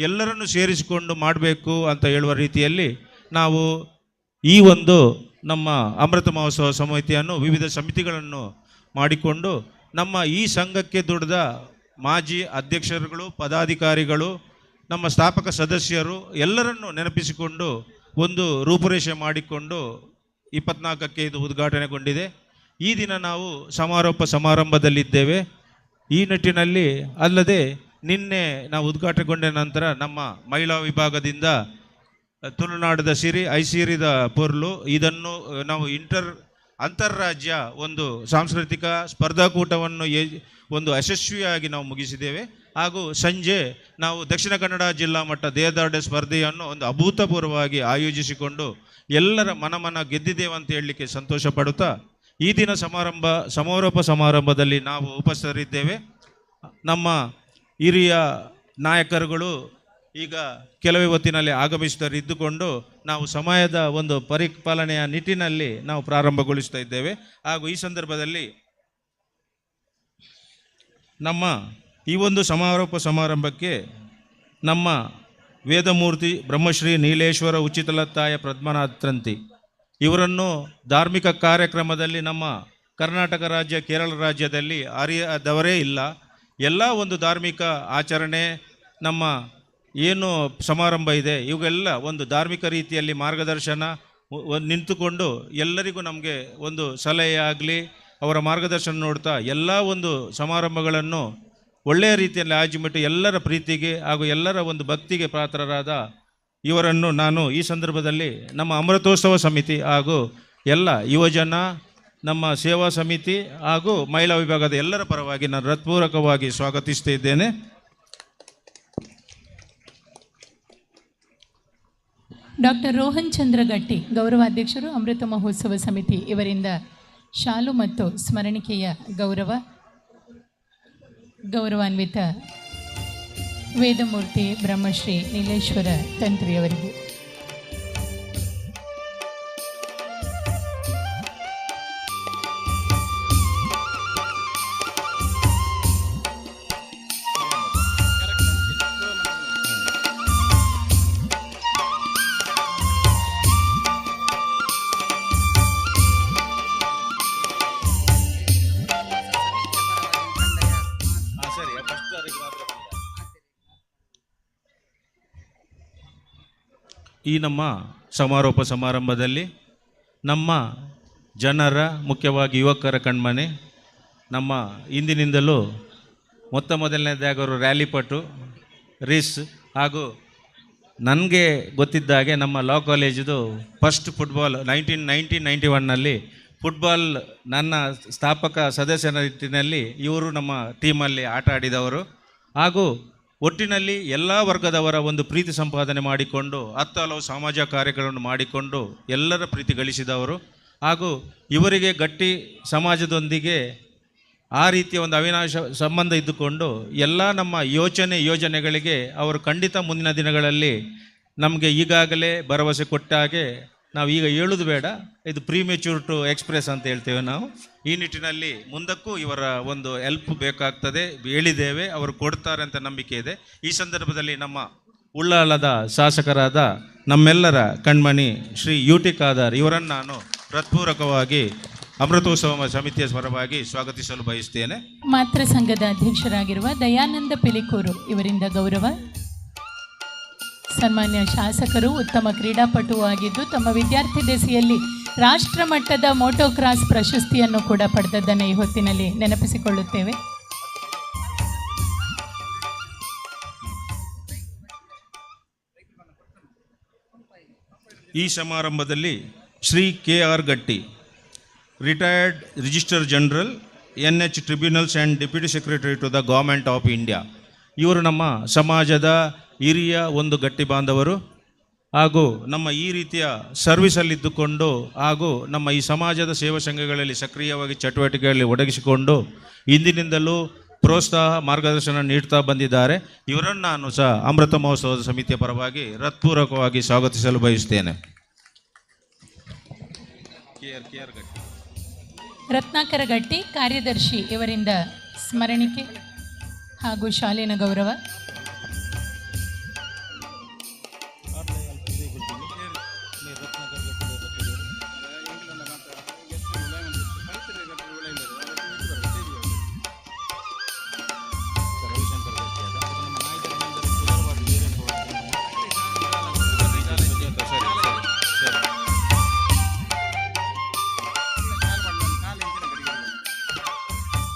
ಎಲ್ಲರನ್ನು ಸೇರಿಸಿಕೊಂಡು ಮಾಡಬೇಕು ಅಂತ ಹೇಳುವ ರೀತಿಯಲ್ಲಿ ನಾವು ಈ ಒಂದು ನಮ್ಮ ಅಮೃತ ಮಹೋತ್ಸವ ಸಮಿತಿಯನ್ನು ವಿವಿಧ ಸಮಿತಿಗಳನ್ನು ಮಾಡಿಕೊಂಡು ನಮ್ಮ ಈ ಸಂಘಕ್ಕೆ ದುಡಿದ ಮಾಜಿ ಅಧ್ಯಕ್ಷರುಗಳು, ಪದಾಧಿಕಾರಿಗಳು, ನಮ್ಮ ಸ್ಥಾಪಕ ಸದಸ್ಯರು ಎಲ್ಲರನ್ನೂ ನೆನಪಿಸಿಕೊಂಡು ಒಂದು ರೂಪುರೇಷೆ ಮಾಡಿಕೊಂಡು 24ಕ್ಕೆ ಇದು ಉದ್ಘಾಟನೆಗೊಂಡಿದೆ. ಈ ದಿನ ನಾವು ಸಮಾರೋಪ ಸಮಾರಂಭದಲ್ಲಿದ್ದೇವೆ. ಈ ನಿಟ್ಟಿನಲ್ಲಿ ಅಲ್ಲದೆ ನಿನ್ನೆ ನಾವು ಉದ್ಘಾಟನೆಗೊಂಡ ನಂತರ ನಮ್ಮ ಮಹಿಳಾ ವಿಭಾಗದಿಂದ ತುಳುನಾಡದ ಸಿರಿ ಐಸಿರಿದ ಪೊರ್ಲು ಇದನ್ನು ನಾವು ಅಂತಾರಾಜ್ಯ ಒಂದು ಸಾಂಸ್ಕೃತಿಕ ಸ್ಪರ್ಧಾಕೂಟವನ್ನು ಒಂದು ಯಶಸ್ವಿಯಾಗಿ ನಾವು ಮುಗಿಸಿದ್ದೇವೆ. ಹಾಗೂ ಸಂಜೆ ನಾವು ದಕ್ಷಿಣ ಕನ್ನಡ ಜಿಲ್ಲಾ ಮಟ್ಟ ದೇಹದಾರ್ಢ್ಯ ಸ್ಪರ್ಧೆಯನ್ನು ಒಂದು ಅಭೂತಪೂರ್ವವಾಗಿ ಆಯೋಜಿಸಿಕೊಂಡು ಎಲ್ಲರ ಮನಮನ ಗೆದ್ದಿದ್ದೇವೆ ಅಂತ ಹೇಳಲಿಕ್ಕೆ ಸಂತೋಷ ಪಡುತ್ತಾ ಈ ದಿನ ಸಮಾರೋಪ ಸಮಾರಂಭದಲ್ಲಿ ನಾವು ಉಪಸ್ಥಿತರಿದ್ದೇವೆ. ನಮ್ಮ ಹಿರಿಯ ನಾಯಕರುಗಳು ಈಗ ಕೆಲವೇ ಹೊತ್ತಿನಲ್ಲಿ ಆಗಮಿಸುತ್ತಾರೆ ಇದ್ದುಕೊಂಡು ನಾವು ಸಮಯದ ಒಂದು ಪರಿಪಾಲನೆಯ ನಿಟ್ಟಿನಲ್ಲಿ ನಾವು ಪ್ರಾರಂಭಗೊಳಿಸ್ತಾ ಇದ್ದೇವೆ. ಹಾಗೂ ಈ ಸಂದರ್ಭದಲ್ಲಿ ನಮ್ಮ ಈ ಒಂದು ಸಮಾರೋಪ ಸಮಾರಂಭಕ್ಕೆ ನಮ್ಮ ವೇದಮೂರ್ತಿ ಬ್ರಹ್ಮಶ್ರೀ ನೀಲೇಶ್ವರ ಉಚಿತಲತ್ತಾಯ ಪದ್ಮನಾಥಂತಿ ಇವರನ್ನು ಧಾರ್ಮಿಕ ಕಾರ್ಯಕ್ರಮದಲ್ಲಿ ನಮ್ಮ ಕರ್ನಾಟಕ ರಾಜ್ಯ, ಕೇರಳ ರಾಜ್ಯದಲ್ಲಿ ಅರಿಯದವರೇ ಇಲ್ಲ. ಎಲ್ಲ ಒಂದು ಧಾರ್ಮಿಕ ಆಚರಣೆ ನಮ್ಮ ಏನು ಸಮಾರಂಭ ಇದೆ ಇವೆಲ್ಲ ಒಂದು ಧಾರ್ಮಿಕ ರೀತಿಯಲ್ಲಿ ಮಾರ್ಗದರ್ಶನ ನಿಂತುಕೊಂಡು ಎಲ್ಲರಿಗೂ ನಮಗೆ ಒಂದು ಸಲಹೆ ಆಗಲಿ ಅವರ ಮಾರ್ಗದರ್ಶನ ನೋಡ್ತಾ ಎಲ್ಲ ಒಂದು ಸಮಾರಂಭಗಳನ್ನು ಒಳ್ಳೆಯ ರೀತಿಯಲ್ಲಿ ಆಯೋಜಿಸಿಬಿಟ್ಟು ಎಲ್ಲರ ಪ್ರೀತಿಗೆ ಹಾಗೂ ಎಲ್ಲರ ಒಂದು ಭಕ್ತಿಗೆ ಪಾತ್ರರಾದ ಇವರನ್ನು ನಾನು ಈ ಸಂದರ್ಭದಲ್ಲಿ ನಮ್ಮ ಅಮೃತೋತ್ಸವ ಸಮಿತಿ ಹಾಗೂ ಎಲ್ಲ ಯುವಜನ ನಮ್ಮ ಸೇವಾ ಸಮಿತಿ ಹಾಗೂ ಮಹಿಳಾ ವಿಭಾಗದ ಎಲ್ಲರ ಪರವಾಗಿ ನಾನು ಹೃತ್ಪೂರ್ವಕವಾಗಿ ಸ್ವಾಗತಿಸ್ತಾ ಇದ್ದೇನೆ. ಡಾಕ್ಟರ್ ರೋಹನ್ ಚಂದ್ರ ಗಟ್ಟಿ, ಗೌರವಾಧ್ಯಕ್ಷರು, ಅಮೃತ ಮಹೋತ್ಸವ ಸಮಿತಿ ಇವರಿಂದ ಶಾಲು ಮತ್ತು ಸ್ಮರಣಿಕೆಯ ಗೌರವ. ಗೌರವಾನ್ವಿತ ವೇದಮೂರ್ತಿ ಬ್ರಹ್ಮಶ್ರೀ ನೀಲೇಶ್ವರ ತಂತ್ರಿಯವರಿಗೆ. ಈ ನಮ್ಮ ಸಮಾರೋಪ ಸಮಾರಂಭದಲ್ಲಿ ನಮ್ಮ ಜನರ, ಮುಖ್ಯವಾಗಿ ಯುವಕರ ಕಣ್ಮನೆ, ನಮ್ಮ ಹಿಂದಿನಿಂದಲೂ ಮೊತ್ತ ಮೊದಲನೇದಾಗಿ ಅವರು ರ್ಯಾಲಿ ಪಟು, ರೇಸ್ ಹಾಗೂ ನನಗೆ ಗೊತ್ತಿದ್ದಾಗೆ ನಮ್ಮ ಲಾ ಕಾಲೇಜದು ಫಸ್ಟ್ ಫುಟ್ಬಾಲ್ 1990-91ನಲ್ಲಿ ಫುಟ್ಬಾಲ್ ನನ್ನ ಸ್ಥಾಪಕ ಸದಸ್ಯನ ನಿಟ್ಟಿನಲ್ಲಿ ಇವರು ನಮ್ಮ ಟೀಮಲ್ಲಿ ಆಟ ಆಡಿದವರು. ಹಾಗೂ ಒಟ್ಟಿನಲ್ಲಿ ಎಲ್ಲ ವರ್ಗದವರ ಒಂದು ಪ್ರೀತಿ ಸಂಪಾದನೆ ಮಾಡಿಕೊಂಡು ಹತ್ತು ಹಲವು ಸಮಾಜ ಕಾರ್ಯಗಳನ್ನು ಮಾಡಿಕೊಂಡು ಎಲ್ಲರ ಪ್ರೀತಿ ಗಳಿಸಿದವರು. ಹಾಗೂ ಇವರಿಗೆ ಗಟ್ಟಿ ಸಮಾಜದೊಂದಿಗೆ ಆ ರೀತಿಯ ಒಂದು ಅವಿನಾಶ ಸಂಬಂಧ ಇದ್ದುಕೊಂಡು ಎಲ್ಲ ನಮ್ಮ ಯೋಜನೆಗಳಿಗೆ ಅವರು ಖಂಡಿತ ಮುಂದಿನ ದಿನಗಳಲ್ಲಿ ನಮಗೆ ಈಗಾಗಲೇ ಭರವಸೆ ಕೊಟ್ಟ ಹಾಗೆ ನಾವು ಈಗ ಹೇಳೋದು ಬೇಡ, ಇದು ಪ್ರೀಮೆಚ್ಯೂರ್ ಟು ಎಕ್ಸ್ಪ್ರೆಸ್ ಅಂತ ಹೇಳ್ತೇವೆ ನಾವು. ಈ ನಿಟ್ಟಿನಲ್ಲಿ ಮುಂದಕ್ಕೂ ಇವರ ಒಂದು ಹೆಲ್ಪ್ ಬೇಕಾಗ್ತದೆ, ಹೇಳಿದ್ದೇವೆ, ಅವರು ಕೊಡ್ತಾರೆ ಅಂತ ನಂಬಿಕೆ ಇದೆ. ಈ ಸಂದರ್ಭದಲ್ಲಿ ನಮ್ಮ ಉಳ್ಳಾಲದ ಶಾಸಕರಾದ ನಮ್ಮೆಲ್ಲರ ಕಣ್ಮಣಿ ಶ್ರೀ ಯು ಟಿ ಖಾದರ್ ಇವರನ್ನು ನಾನು ಹೃತ್ಪೂರ್ವಕವಾಗಿ ಅಮೃತೋತ್ಸವ ಸಮಿತಿಯ ಪರವಾಗಿ ಸ್ವಾಗತಿಸಲು ಬಯಸ್ತೇನೆ. ಮಾತೃ ಸಂಘದ ಅಧ್ಯಕ್ಷರಾಗಿರುವ ದಯಾನಂದ ಪಿಲಿಕೂರು ಇವರಿಂದ ಗೌರವ. ಸನ್ಮಾನ್ಯ ಶಾಸಕರು ಉತ್ತಮ ಕ್ರೀಡಾಪಟು ಆಗಿದ್ದು ತಮ್ಮ ವಿದ್ಯಾರ್ಥಿ ದೆಸೆಯಲ್ಲಿ ರಾಷ್ಟ್ರ ಮಟ್ಟದ ಮೋಟೋಕ್ರಾಸ್ ಪ್ರಶಸ್ತಿಯನ್ನು ಕೂಡ ಪಡೆದದ್ದನ್ನು ಈ ಹೊತ್ತಿನಲ್ಲಿ ನೆನಪಿಸಿಕೊಳ್ಳುತ್ತೇವೆ. ಈ ಸಮಾರಂಭದಲ್ಲಿ Shri K R Gatti, retired registrar general, N H tribunals and deputy secretary to the government of India. ಇವರು ನಮ್ಮ ಸಮಾಜದ ಹಿರಿಯ ಒಂದು ಗಟ್ಟಿ ಬಾಂಧವರು ಹಾಗೂ ನಮ್ಮ ಈ ರೀತಿಯ ಸರ್ವಿಸಲ್ಲಿದ್ದುಕೊಂಡು ಹಾಗೂ ನಮ್ಮ ಈ ಸಮಾಜದ ಸೇವಾ ಸಂಘಗಳಲ್ಲಿ ಸಕ್ರಿಯವಾಗಿ ಚಟುವಟಿಕೆಗಳಲ್ಲಿ ಒಡಗಿಸಿಕೊಂಡು ಇಂದಿನಿಂದಲೂ ಪ್ರೋತ್ಸಾಹ ಮಾರ್ಗದರ್ಶನ ನೀಡ್ತಾ ಬಂದಿದ್ದಾರೆ. ಇವರನ್ನು ನಾನು ಸಹ ಅಮೃತ ಮಹೋತ್ಸವದ ಸಮಿತಿಯ ಪರವಾಗಿ ಹೃತ್ಪೂರ್ವಕವಾಗಿ ಸ್ವಾಗತಿಸಲು ಬಯಸುತ್ತೇನೆ. ರತ್ನಾಕರ ಗಟ್ಟಿ ಕಾರ್ಯದರ್ಶಿ ಇವರಿಂದ ಸ್ಮರಣಿಕೆ ಹಾಗೂ ಶಾಲಿನ ಗೌರವ.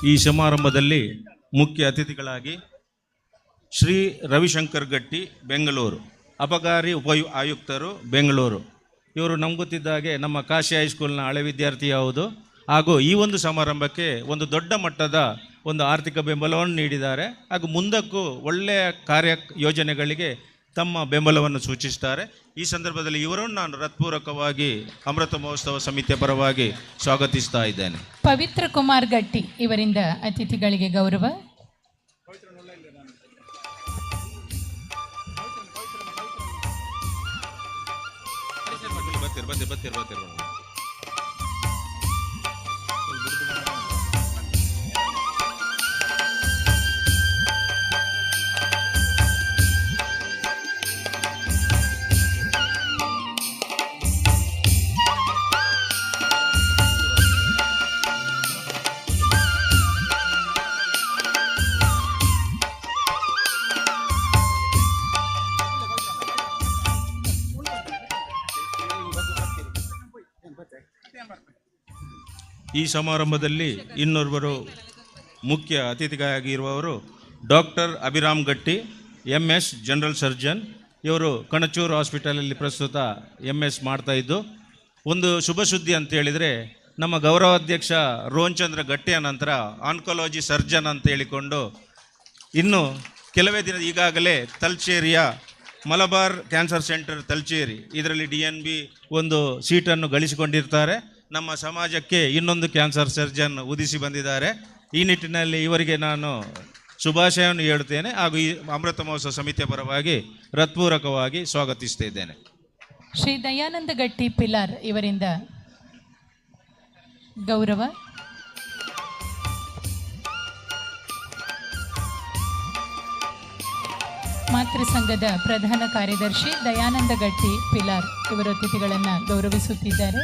ಈ ಸಮಾರಂಭದಲ್ಲಿ ಮುಖ್ಯ ಅತಿಥಿಗಳಾಗಿ ಶ್ರೀ ರವಿಶಂಕರ್ ಗಟ್ಟಿ ಬೆಂಗಳೂರು, ಅಬಕಾರಿ ಉಪ ಆಯುಕ್ತರು ಬೆಂಗಳೂರು. ಇವರು ನಮ್ಗೆ ಗೊತ್ತಿದ್ದ ಹಾಗೆ ನಮ್ಮ ಕಾಶಿ ಹೈಸ್ಕೂಲ್ನ ಹಳೆ ವಿದ್ಯಾರ್ಥಿ ಯಾವುದು ಹಾಗೂ ಈ ಒಂದು ಸಮಾರಂಭಕ್ಕೆ ಒಂದು ದೊಡ್ಡ ಮಟ್ಟದ ಒಂದು ಆರ್ಥಿಕ ಬೆಂಬಲವನ್ನು ನೀಡಿದ್ದಾರೆ ಹಾಗೂ ಮುಂದಕ್ಕೂ ಒಳ್ಳೆಯ ಕಾರ್ಯ ಯೋಜನೆಗಳಿಗೆ ತಮ್ಮ ಬೆಂಬಲವನ್ನು ಸೂಚಿಸ್ತಾರೆ. ಈ ಸಂದರ್ಭದಲ್ಲಿ ಇವರನ್ನು ನಾನು ಹೃತ್ಪೂರ್ವಕವಾಗಿ ಅಮೃತ ಮಹೋತ್ಸವ ಸಮಿತಿಯ ಪರವಾಗಿ ಸ್ವಾಗತಿಸ್ತಾ ಇದ್ದೇನೆ. ಪವಿತ್ರ ಕುಮಾರ್ ಗಟ್ಟಿ ಇವರಿಂದ ಅತಿಥಿಗಳಿಗೆ ಗೌರವ. ಈ ಸಮಾರಂಭದಲ್ಲಿ ಇನ್ನೋರ್ವರು ಮುಖ್ಯ ಅತಿಥಿಯಾಗಿರುವವರು doctor Abhiram Gatti, M S general surgeon. ಇವರು ಕಣಚೂರು ಹಾಸ್ಪಿಟಲಲ್ಲಿ ಪ್ರಸ್ತುತ ಎಮ್ ಎಸ್ ಮಾಡ್ತಾಯಿದ್ದು. ಒಂದು ಶುಭ ಸುದ್ದಿ ಅಂತ ಹೇಳಿದರೆ, ನಮ್ಮ ಗೌರವಾಧ್ಯಕ್ಷ ರೋಹನ್ ಚಂದ್ರ ಗಟ್ಟಿಯ ನಂತರ ಆನ್ಕಾಲಜಿ ಸರ್ಜನ್ ಅಂತ ಹೇಳಿಕೊಂಡು ಇನ್ನು ಕೆಲವೇ ದಿನ ಈಗಾಗಲೇ ತಲ್ಚೇರಿಯ ಮಲಬಾರ್ ಕ್ಯಾನ್ಸರ್ ಸೆಂಟರ್ ತಲ್ಚೇರಿ ಇದರಲ್ಲಿ ಡಿ ಎನ್ ಬಿ ಒಂದು ಸೀಟನ್ನು ಗಳಿಸಿಕೊಂಡಿರ್ತಾರೆ. ನಮ್ಮ ಸಮಾಜಕ್ಕೆ ಇನ್ನೊಂದು ಕ್ಯಾನ್ಸರ್ ಸರ್ಜನ್ ಉದಿಸಿ ಬಂದಿದ್ದಾರೆ. ಈ ನಿಟ್ಟಿನಲ್ಲಿ ಇವರಿಗೆ ನಾನು ಶುಭಾಶಯವನ್ನು ಹೇಳುತ್ತೇನೆ ಹಾಗೂ ಈ ಅಮೃತ ಮಹೋತ್ಸವ ಸಮಿತಿಯ ಪರವಾಗಿ ಹೃತ್ಪೂರ್ವಕವಾಗಿ ಸ್ವಾಗತಿಸ್ತಿದ್ದೇನೆ. ಶ್ರೀ ದಯಾನಂದ ಗಟ್ಟಿ ಪಿಲಾರ್ ಇವರಿಂದ ಗೌರವ. ಮಾತೃ ಸಂಘದ ಪ್ರಧಾನ ಕಾರ್ಯದರ್ಶಿ ದಯಾನಂದ ಗಟ್ಟಿ ಪಿಲಾರ್ ಇವರು ಅತಿಥಿಗಳನ್ನು ಗೌರವಿಸುತ್ತಿದ್ದಾರೆ.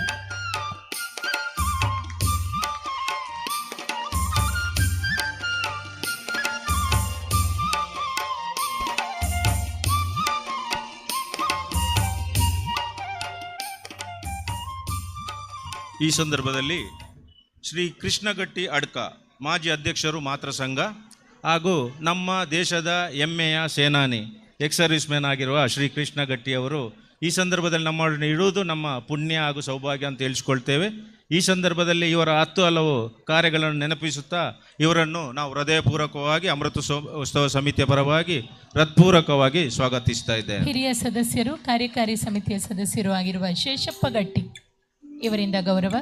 ಈ ಸಂದರ್ಭದಲ್ಲಿ ಶ್ರೀ ಕೃಷ್ಣಗಟ್ಟಿ ಅಡ್ಕ, ಮಾಜಿ ಅಧ್ಯಕ್ಷರು ಮಾತೃ ಸಂಘ ಹಾಗೂ ನಮ್ಮ ದೇಶದ ಹೆಮ್ಮೆಯ ಸೇನಾನಿ, ಎಕ್ಸ್ ಸರ್ವಿಸ್ ಮ್ಯಾನ್ ಆಗಿರುವ ಶ್ರೀ ಕೃಷ್ಣಗಟ್ಟಿಯವರು ಈ ಸಂದರ್ಭದಲ್ಲಿ ನಮ್ಮೊಡನೆ ಇಡುವುದು ನಮ್ಮ ಪುಣ್ಯ ಹಾಗೂ ಸೌಭಾಗ್ಯ ಅಂತ ತಿಳಿಸ್ಕೊಳ್ತೇವೆ. ಈ ಸಂದರ್ಭದಲ್ಲಿ ಇವರ 10 ಹಲವು ಕಾರ್ಯಗಳನ್ನು ನೆನಪಿಸುತ್ತಾ ಇವರನ್ನು ನಾವು ಹೃದಯಪೂರ್ವಕವಾಗಿ ಅಮೃತ ಉತ್ಸವ ಸಮಿತಿಯ ಪರವಾಗಿ ಹೃತ್ಪೂರ್ವಕವಾಗಿ ಸ್ವಾಗತಿಸ್ತಾ ಇದ್ದೇನೆ. ಹಿರಿಯ ಸದಸ್ಯರು, ಕಾರ್ಯಕಾರಿ ಸಮಿತಿಯ ಸದಸ್ಯರು ಆಗಿರುವ ಶೇಷಪ್ಪ ಗಟ್ಟಿ ಇವರಿಂದ ಗೌರವ.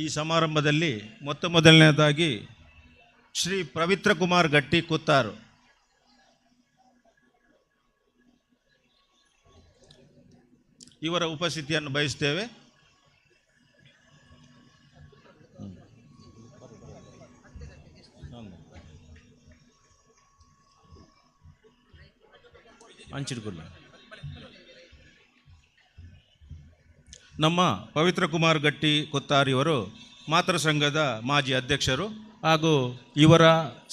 ಈ ಸಮಾರಂಭದಲ್ಲಿ ಮೊತ್ತ ಮೊದಲನೇದಾಗಿ ಶ್ರೀ ಪವಿತ್ರ ಕುಮಾರ್ ಗಟ್ಟಿ ಕುತ್ತಾರು. ಇವರ ಉಪಸ್ಥಿತಿಯನ್ನು ಬಯಸ್ತೇವೆ. ಅಂಚಿಡ್ಕೊಲ್ಲ ನಮ್ಮ ಪವಿತ್ರ ಕುಮಾರ್ ಗಟ್ಟಿ ಕೊತ್ತಾರ್ ಇವರು ಮಾತೃ ಸಂಘದ ಮಾಜಿ ಅಧ್ಯಕ್ಷರು ಹಾಗೂ ಇವರ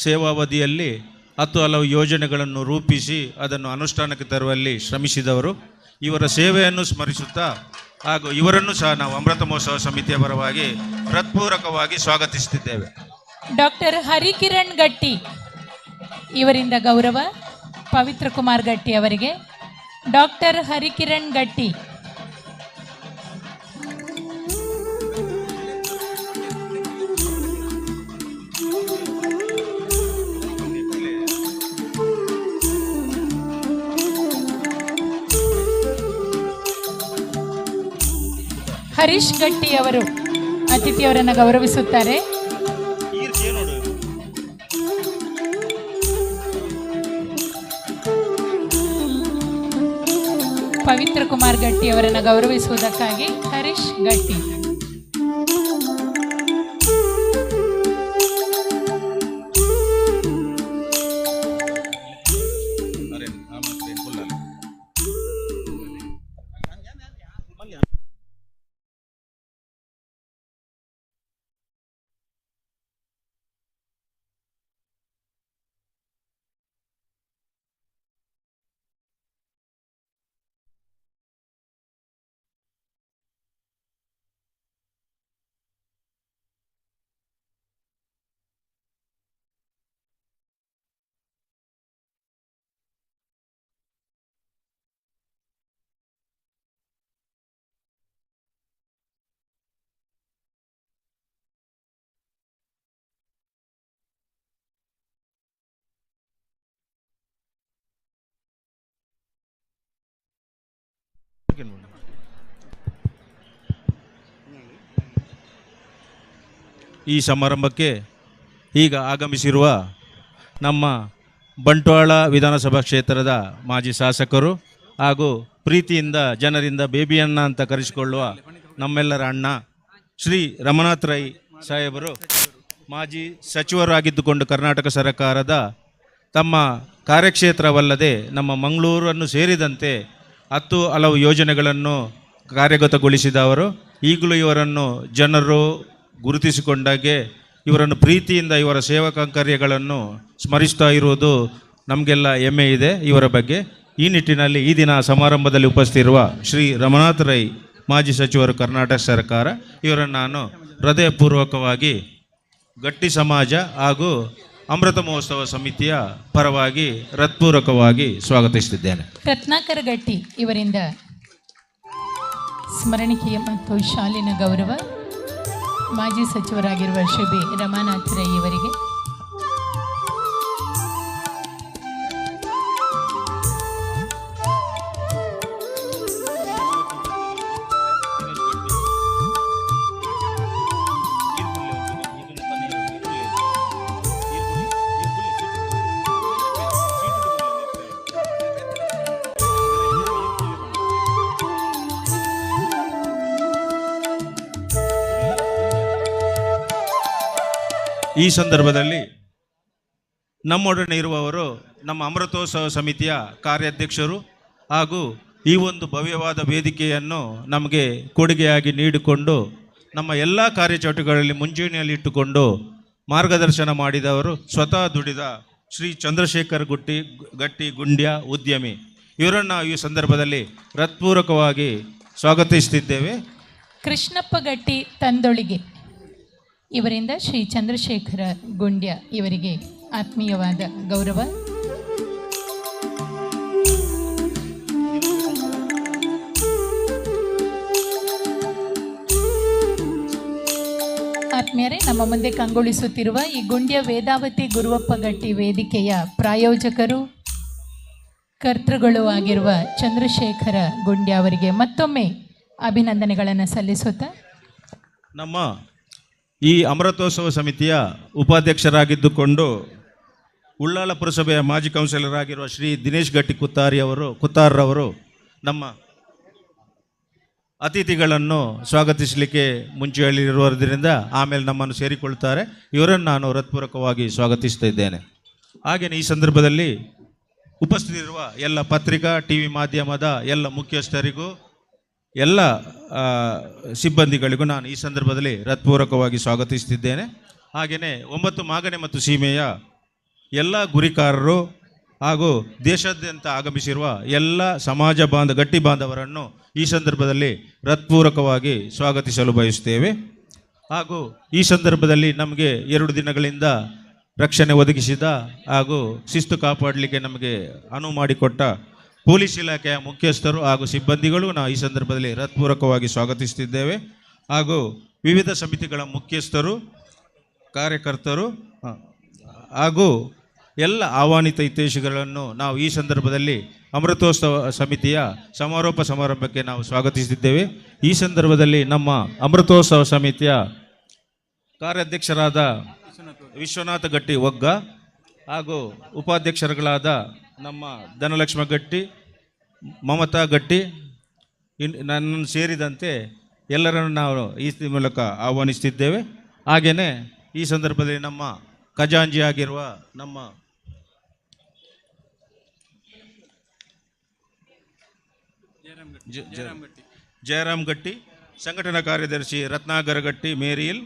ಸೇವಾವಧಿಯಲ್ಲಿ 10 ಹಲವು ಯೋಜನೆಗಳನ್ನು ರೂಪಿಸಿ ಅದನ್ನು ಅನುಷ್ಠಾನಕ್ಕೆ ತರುವಲ್ಲಿ ಶ್ರಮಿಸಿದವರು. ಇವರ ಸೇವೆಯನ್ನು ಸ್ಮರಿಸುತ್ತಾ ಹಾಗೂ ಇವರನ್ನು ಸಹ ನಾವು ಅಮೃತ ಮಹೋತ್ಸವ ಸಮಿತಿಯ ಪರವಾಗಿ ಹೃತ್ಪೂರ್ವಕವಾಗಿ ಸ್ವಾಗತಿಸುತ್ತಿದ್ದೇವೆ. ಡಾಕ್ಟರ್ ಹರಿಕಿರಣ್ ಗಟ್ಟಿ ಇವರಿಂದ ಗೌರವ ಪವಿತ್ರ ಕುಮಾರ್ ಗಟ್ಟಿ ಅವರಿಗೆ. ಡಾಕ್ಟರ್ ಹರಿಕಿರಣ್ ಗಟ್ಟಿ. ಹರೀಶ್ ಗಟ್ಟಿ ಅವರು ಅತಿಥಿಯವರನ್ನು ಗೌರವಿಸುತ್ತಾರೆ. ಪವಿತ್ರ ಕುಮಾರ್ ಗಟ್ಟಿ ಅವರನ್ನು ಗೌರವಿಸುವುದಕ್ಕಾಗಿ ಹರೀಶ್ ಗಟ್ಟಿ. ಈ ಸಮಾರಂಭಕ್ಕೆ ಈಗ ಆಗಮಿಸಿರುವ ನಮ್ಮ ಬಂಟ್ವಾಳ ವಿಧಾನಸಭಾ ಕ್ಷೇತ್ರದ ಮಾಜಿ ಶಾಸಕರು ಹಾಗೂ ಪ್ರೀತಿಯಿಂದ ಜನರಿಂದ ಬೇಬಿಯಣ್ಣ ಅಂತ ಕರೆಸಿಕೊಳ್ಳುವ ನಮ್ಮೆಲ್ಲರ ಅಣ್ಣ ಶ್ರೀ ರಮನಾಥ್ ರೈ ಸಾಹೇಬರು ಮಾಜಿ ಸಚಿವರಾಗಿದ್ದುಕೊಂಡು ಕರ್ನಾಟಕ ಸರ್ಕಾರದ ತಮ್ಮ ಕಾರ್ಯಕ್ಷೇತ್ರವಲ್ಲದೆ ನಮ್ಮ ಮಂಗಳೂರನ್ನು ಸೇರಿದಂತೆ 10 ಹಲವು ಯೋಜನೆಗಳನ್ನು ಕಾರ್ಯಗತಗೊಳಿಸಿದವರು. ಈಗಲೂ ಇವರನ್ನು ಜನರು ಗುರುತಿಸಿಕೊಂಡಾಗೆ ಇವರನ್ನು ಪ್ರೀತಿಯಿಂದ ಇವರ ಸೇವಾ ಕಾರ್ಯಗಳನ್ನು ಸ್ಮರಿಸ್ತಾ ಇರುವುದು ನಮಗೆಲ್ಲ ಹೆಮ್ಮೆ ಇದೆ ಇವರ ಬಗ್ಗೆ. ಈ ನಿಟ್ಟಿನಲ್ಲಿ ಈ ದಿನ ಸಮಾರಂಭದಲ್ಲಿ ಉಪಸ್ಥಿತಿರುವ ಶ್ರೀ ರಮನಾಥ್ ರೈ ಮಾಜಿ ಸಚಿವರು ಕರ್ನಾಟಕ ಸರ್ಕಾರ ಇವರನ್ನು ನಾನು ಹೃದಯಪೂರ್ವಕವಾಗಿ ಗಟ್ಟಿ ಸಮಾಜ ಹಾಗೂ ಅಮೃತ ಮಹೋತ್ಸವ ಸಮಿತಿಯ ಪರವಾಗಿ ಹೃತ್ಪೂರ್ವಕವಾಗಿ ಸ್ವಾಗತಿಸುತ್ತಿದ್ದೇನೆ. ರತ್ನಾಕರ ಗಟ್ಟಿ ಇವರಿಂದ ಸ್ಮರಣಿಕೆಯ ಮತ್ತು ಶಾಲಿನ ಗೌರವ ಮಾಜಿ ಸಚಿವರಾಗಿರುವ ಶ್ರೀ ಬಿ ರಮಾನಾಥ್ ರೈ ಇವರಿಗೆ. ಈ ಸಂದರ್ಭದಲ್ಲಿ ನಮ್ಮೊಡನೆ ಇರುವವರು ನಮ್ಮ ಅಮೃತೋತ್ಸವ ಸಮಿತಿಯ ಕಾರ್ಯಾಧ್ಯಕ್ಷರು ಹಾಗೂ ಈ ಒಂದು ಭವ್ಯವಾದ ವೇದಿಕೆಯನ್ನು ನಮಗೆ ಕೊಡುಗೆಯಾಗಿ ನೀಡಿಕೊಂಡು ನಮ್ಮ ಎಲ್ಲ ಕಾರ್ಯಚಟುವಟಿಕೆಗಳಲ್ಲಿ ಮುಂಚೂಣಿಯಲ್ಲಿ ಇಟ್ಟುಕೊಂಡು ಮಾರ್ಗದರ್ಶನ ಮಾಡಿದವರು ಸ್ವತಃ ದುಡಿದ ಶ್ರೀ ಚಂದ್ರಶೇಖರ್ ಗಟ್ಟಿ ಗುಂಡ್ಯ ಉದ್ಯಮಿ ಇವರನ್ನು ಈ ಸಂದರ್ಭದಲ್ಲಿ ಹೃತ್ಪೂರ್ವಕವಾಗಿ ಸ್ವಾಗತಿಸುತ್ತಿದ್ದೇವೆ. ಕೃಷ್ಣಪ್ಪ ಗಟ್ಟಿ ತಂದೊಳಿಗೆ ಇವರಿಂದ ಶ್ರೀ ಚಂದ್ರಶೇಖರ ಗುಂಡ್ಯ ಇವರಿಗೆ ಆತ್ಮೀಯವಾದ ಗೌರವ. ಆತ್ಮೀಯರೇ, ನಮ್ಮ ಮುಂದೆ ಕಂಗೊಳಿಸುತ್ತಿರುವ ಈ ಗುಂಡ್ಯ ವೇದಾವತಿ ಗುರುವಪ್ಪ ಗಟ್ಟಿ ವೇದಿಕೆಯ ಪ್ರಾಯೋಜಕರು ಕರ್ತೃಗಳು ಆಗಿರುವ ಚಂದ್ರಶೇಖರ ಗುಂಡ್ಯ ಅವರಿಗೆ ಮತ್ತೊಮ್ಮೆ ಅಭಿನಂದನೆಗಳನ್ನು ಸಲ್ಲಿಸುತ್ತಾ ನಮ್ಮ ಈ ಅಮೃತೋತ್ಸವ ಸಮಿತಿಯ ಉಪಾಧ್ಯಕ್ಷರಾಗಿದ್ದುಕೊಂಡು ಉಳ್ಳಾಲ ಪುರಸಭೆಯ ಮಾಜಿ ಕೌನ್ಸಿಲರ್ ಆಗಿರುವ ಶ್ರೀ ದಿನೇಶ್ ಗಟ್ಟಿ ಕುತ್ತಾರರವರು ನಮ್ಮ ಅತಿಥಿಗಳನ್ನು ಸ್ವಾಗತಿಸಲಿಕ್ಕೆ ಮುಂಚೆ ಹೇಳಿರುವುದರಿಂದ ಆಮೇಲೆ ನಮ್ಮನ್ನು ಸೇರಿಕೊಳ್ತಾರೆ. ಇವರನ್ನು ನಾನು ಹೃತ್ಪೂರ್ವಕವಾಗಿ ಸ್ವಾಗತಿಸ್ತಾ ಇದ್ದೇನೆ. ಹಾಗೆಯೇ ಈ ಸಂದರ್ಭದಲ್ಲಿ ಉಪಸ್ಥಿತರಿರುವ ಎಲ್ಲ ಪತ್ರಿಕಾ ಟಿ ವಿ ಮಾಧ್ಯಮದ ಎಲ್ಲ ಮುಖ್ಯಸ್ಥರಿಗೂ ಎಲ್ಲ ಸಿಬ್ಬಂದಿಗಳಿಗೂ ನಾನು ಈ ಸಂದರ್ಭದಲ್ಲಿ ಹೃತ್ಪೂರ್ವಕವಾಗಿ ಸ್ವಾಗತಿಸುತ್ತಿದ್ದೇನೆ. ಹಾಗೆಯೇ 9 ಮಾಗಣೆ ಮತ್ತು ಸೀಮೆಯ ಎಲ್ಲ ಗುರಿಕಾರರು ಹಾಗೂ ದೇಶಾದ್ಯಂತ ಆಗಮಿಸಿರುವ ಎಲ್ಲ ಸಮಾಜ ಗಟ್ಟಿ ಬಾಂಧವರನ್ನು ಈ ಸಂದರ್ಭದಲ್ಲಿ ಹೃತ್ಪೂರ್ವಕವಾಗಿ ಸ್ವಾಗತಿಸಲು ಬಯಸುತ್ತೇವೆ. ಹಾಗೂ ಈ ಸಂದರ್ಭದಲ್ಲಿ ನಮಗೆ 2 ದಿನಗಳಿಂದ ರಕ್ಷಣೆ ಒದಗಿಸಿದ ಹಾಗೂ ಶಿಸ್ತು ಕಾಪಾಡಲಿಕ್ಕೆ ನಮಗೆ ಅನುವು ಮಾಡಿಕೊಟ್ಟ ಪೊಲೀಸ್ ಇಲಾಖೆಯ ಮುಖ್ಯಸ್ಥರು ಹಾಗೂ ಸಿಬ್ಬಂದಿಗಳು ನಾವು ಈ ಸಂದರ್ಭದಲ್ಲಿ ಹೃತ್ಪೂರ್ವಕವಾಗಿ ಸ್ವಾಗತಿಸುತ್ತಿದ್ದೇವೆ. ಹಾಗೂ ವಿವಿಧ ಸಮಿತಿಗಳ ಮುಖ್ಯಸ್ಥರು, ಕಾರ್ಯಕರ್ತರು ಹಾಗೂ ಎಲ್ಲ ಆಹ್ವಾನಿತ ಹಿತೈಷಿಗಳನ್ನು ನಾವು ಈ ಸಂದರ್ಭದಲ್ಲಿ ಅಮೃತೋತ್ಸವ ಸಮಿತಿಯ ಸಮಾರೋಪ ಸಮಾರಂಭಕ್ಕೆ ನಾವು ಸ್ವಾಗತಿಸುತ್ತಿದ್ದೇವೆ. ಈ ಸಂದರ್ಭದಲ್ಲಿ ನಮ್ಮ ಅಮೃತೋತ್ಸವ ಸಮಿತಿಯ ಕಾರ್ಯಾಧ್ಯಕ್ಷರಾದ ವಿಶ್ವನಾಥ ಗಟ್ಟಿ ಒಗ್ಗ ಹಾಗೂ ಉಪಾಧ್ಯಕ್ಷರುಗಳಾದ ನಮ್ಮ ಧನಲಕ್ಷ್ಮ ಗಟ್ಟಿ, ಮಮತಾ ಗಟ್ಟಿ ನನ್ನನ್ನು ಸೇರಿದಂತೆ ಎಲ್ಲರನ್ನು ನಾವು ಈ ಮೂಲಕ ಆಹ್ವಾನಿಸುತ್ತಿದ್ದೇವೆ. ಹಾಗೆಯೇ ಈ ಸಂದರ್ಭದಲ್ಲಿ ನಮ್ಮ ಖಜಾಂಜಿಯಾಗಿರುವ ನಮ್ಮ ಜಯರಾಮ್ ಗಟ್ಟಿ, ಸಂಘಟನಾ ಕಾರ್ಯದರ್ಶಿ ರತ್ನಾಕರ ಗಟ್ಟಿ ಮೇರಿಲ್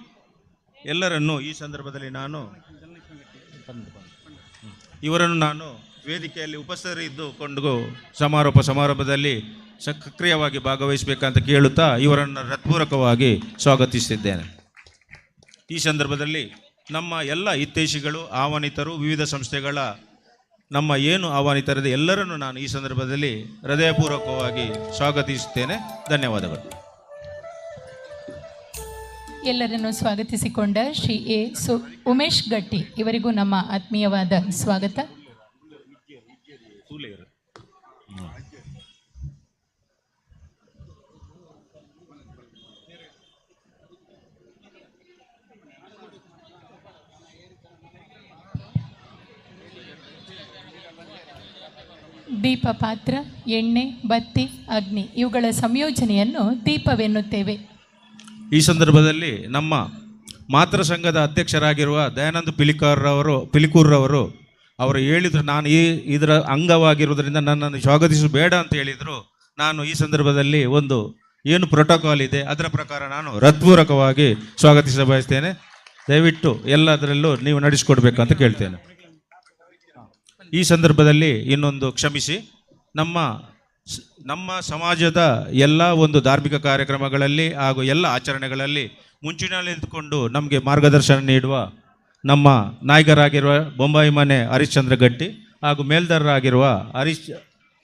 ಎಲ್ಲರನ್ನು ಈ ಸಂದರ್ಭದಲ್ಲಿ ನಾನು ಇವರನ್ನು ನಾನು ವೇದಿಕೆಯಲ್ಲಿ ಉಪಸ್ಥಿತರಿದ್ದುಕೊಂಡು ಸಮಾರೋಪ ಸಮಾರಂಭದಲ್ಲಿ ಸಕ್ರಿಯವಾಗಿ ಭಾಗವಹಿಸಬೇಕಂತ ಕೇಳುತ್ತಾ ಇವರನ್ನು ಹೃತ್ಪೂರ್ವಕವಾಗಿ ಸ್ವಾಗತಿಸುತ್ತಿದ್ದೇನೆ. ಈ ಸಂದರ್ಭದಲ್ಲಿ ನಮ್ಮ ಎಲ್ಲ ಹಿತೈಷಿಗಳು, ಆಹ್ವಾನಿತರು, ವಿವಿಧ ಸಂಸ್ಥೆಗಳ ನಮ್ಮ ಏನು ಆಹ್ವಾನಿತರಿದೆ ಎಲ್ಲರನ್ನು ನಾನು ಈ ಸಂದರ್ಭದಲ್ಲಿ ಹೃದಯಪೂರ್ವಕವಾಗಿ ಸ್ವಾಗತಿಸುತ್ತೇನೆ. ಧನ್ಯವಾದಗಳು. ಎಲ್ಲರನ್ನು ಸ್ವಾಗತಿಸಿಕೊಂಡ ಶ್ರೀ ಎ ಉಮೇಶ್ ಗಟ್ಟಿ ಇವರಿಗೂ ನಮ್ಮ ಆತ್ಮೀಯವಾದ ಸ್ವಾಗತ. ದೀಪ ಪಾತ್ರ, ಎಣ್ಣೆ, ಬತ್ತಿ, ಅಗ್ನಿ ಇವುಗಳ ಸಂಯೋಜನೆಯನ್ನು ದೀಪವೆನ್ನುತ್ತೇವೆ. ಈ ಸಂದರ್ಭದಲ್ಲಿ ನಮ್ಮ ಮಾತೃ ಸಂಘದ ಅಧ್ಯಕ್ಷರಾಗಿರುವ ದಯಾನಂದ ಪಿಲಿಕೂರ್ರವರು ಅವರು ಹೇಳಿದರು, ನಾನು ಇದರ ಅಂಗವಾಗಿರುವುದರಿಂದ ನನ್ನನ್ನು ಸ್ವಾಗತಿಸಬೇಡ ಅಂತ ಹೇಳಿದರು. ನಾನು ಈ ಸಂದರ್ಭದಲ್ಲಿ ಒಂದು ಏನು ಪ್ರೋಟೋಕಾಲ್ ಇದೆ ಅದರ ಪ್ರಕಾರ ನಾನು ಹೃತ್ಪೂರ್ವಕವಾಗಿ ಸ್ವಾಗತಿಸ ಬಯಸ್ತೇನೆ. ದಯವಿಟ್ಟು ಎಲ್ಲದರಲ್ಲೂ ನೀವು ನಡೆಸಿಕೊಡ್ಬೇಕಂತ ಕೇಳ್ತೇನೆ. ಈ ಸಂದರ್ಭದಲ್ಲಿ ಇನ್ನೊಂದು ಕ್ಷಮಿಸಿ, ನಮ್ಮ ನಮ್ಮ ಸಮಾಜದ ಎಲ್ಲ ಒಂದು ಧಾರ್ಮಿಕ ಕಾರ್ಯಕ್ರಮಗಳಲ್ಲಿ ಹಾಗೂ ಎಲ್ಲ ಆಚರಣೆಗಳಲ್ಲಿ ಮುಂಚಿನಲ್ಲಿ ನಿಂತುಕೊಂಡು ನಮಗೆ ಮಾರ್ಗದರ್ಶನ ನೀಡುವ ನಮ್ಮ ನಾಯಕರಾಗಿರುವ ಬೊಂಬಾಯಿ ಮನೆ ಹರಿಶ್ಚಂದ್ರ ಗಟ್ಟಿ ಹಾಗೂ ಮೇಲ್ದಾರರಾಗಿರುವ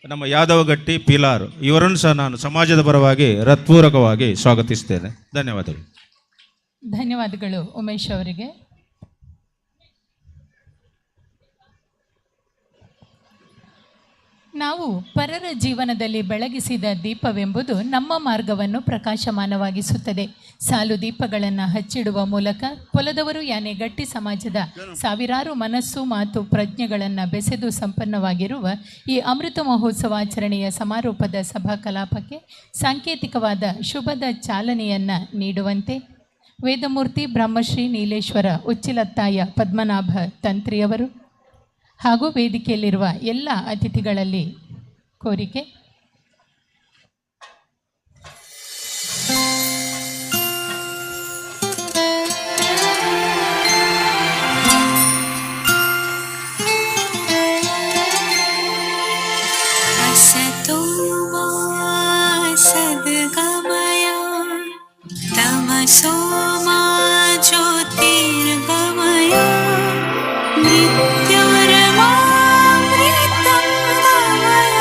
ನಮ್ಮ ಯಾದವ ಗಟ್ಟಿ ಪಿಲಾರ್ ಇವರನ್ನು ಸಹ ನಾನು ಸಮಾಜದ ಪರವಾಗಿ ಹೃತ್ಪೂರ್ವಕವಾಗಿ ಸ್ವಾಗತಿಸ್ತೇನೆ. ಧನ್ಯವಾದಗಳು. ಧನ್ಯವಾದಗಳು ಉಮೇಶ್ ಅವರಿಗೆ. ನಾವು ಪರರ ಜೀವನದಲ್ಲಿ ಬೆಳಗಿಸಿದ ದೀಪವೆಂಬುದು ನಮ್ಮ ಮಾರ್ಗವನ್ನು ಪ್ರಕಾಶಮಾನವಾಗಿಸುತ್ತದೆ. ಸಾಲು ದೀಪಗಳನ್ನು ಹಚ್ಚಿಡುವ ಮೂಲಕ ಪೊಲದವರು ಯಾನೆ ಗಟ್ಟಿ ಸಮಾಜದ ಸಾವಿರಾರು ಮನಸ್ಸು, ಮಾತು, ಪ್ರಜ್ಞೆಗಳನ್ನು ಬೆಸೆದು ಸಂಪನ್ನವಾಗಿರುವ ಈ ಅಮೃತ ಮಹೋತ್ಸವಾಚರಣೆಯ ಸಮಾರೋಪದ ಸಭಾ ಕಲಾಪಕ್ಕೆ ಸಾಂಕೇತಿಕವಾದ ಶುಭದ ಚಾಲನೆಯನ್ನು ನೀಡುವಂತೆ ವೇದಮೂರ್ತಿ ಬ್ರಹ್ಮಶ್ರೀ ನೀಲೇಶ್ವರ ಉಚ್ಚಿಲತ್ತಾಯ ಪದ್ಮನಾಭ ತಂತ್ರಿಯವರು ಹಾಗೂ ವೇದಿಕೆಯಲ್ಲಿರುವ ಎಲ್ಲ ಅತಿಥಿಗಳಲ್ಲಿ ಕೋರಿಕೆ. असतो मा सद्गमय तमसो मा ज्योतिर्गमय मृत्योर्मामृतं गमय।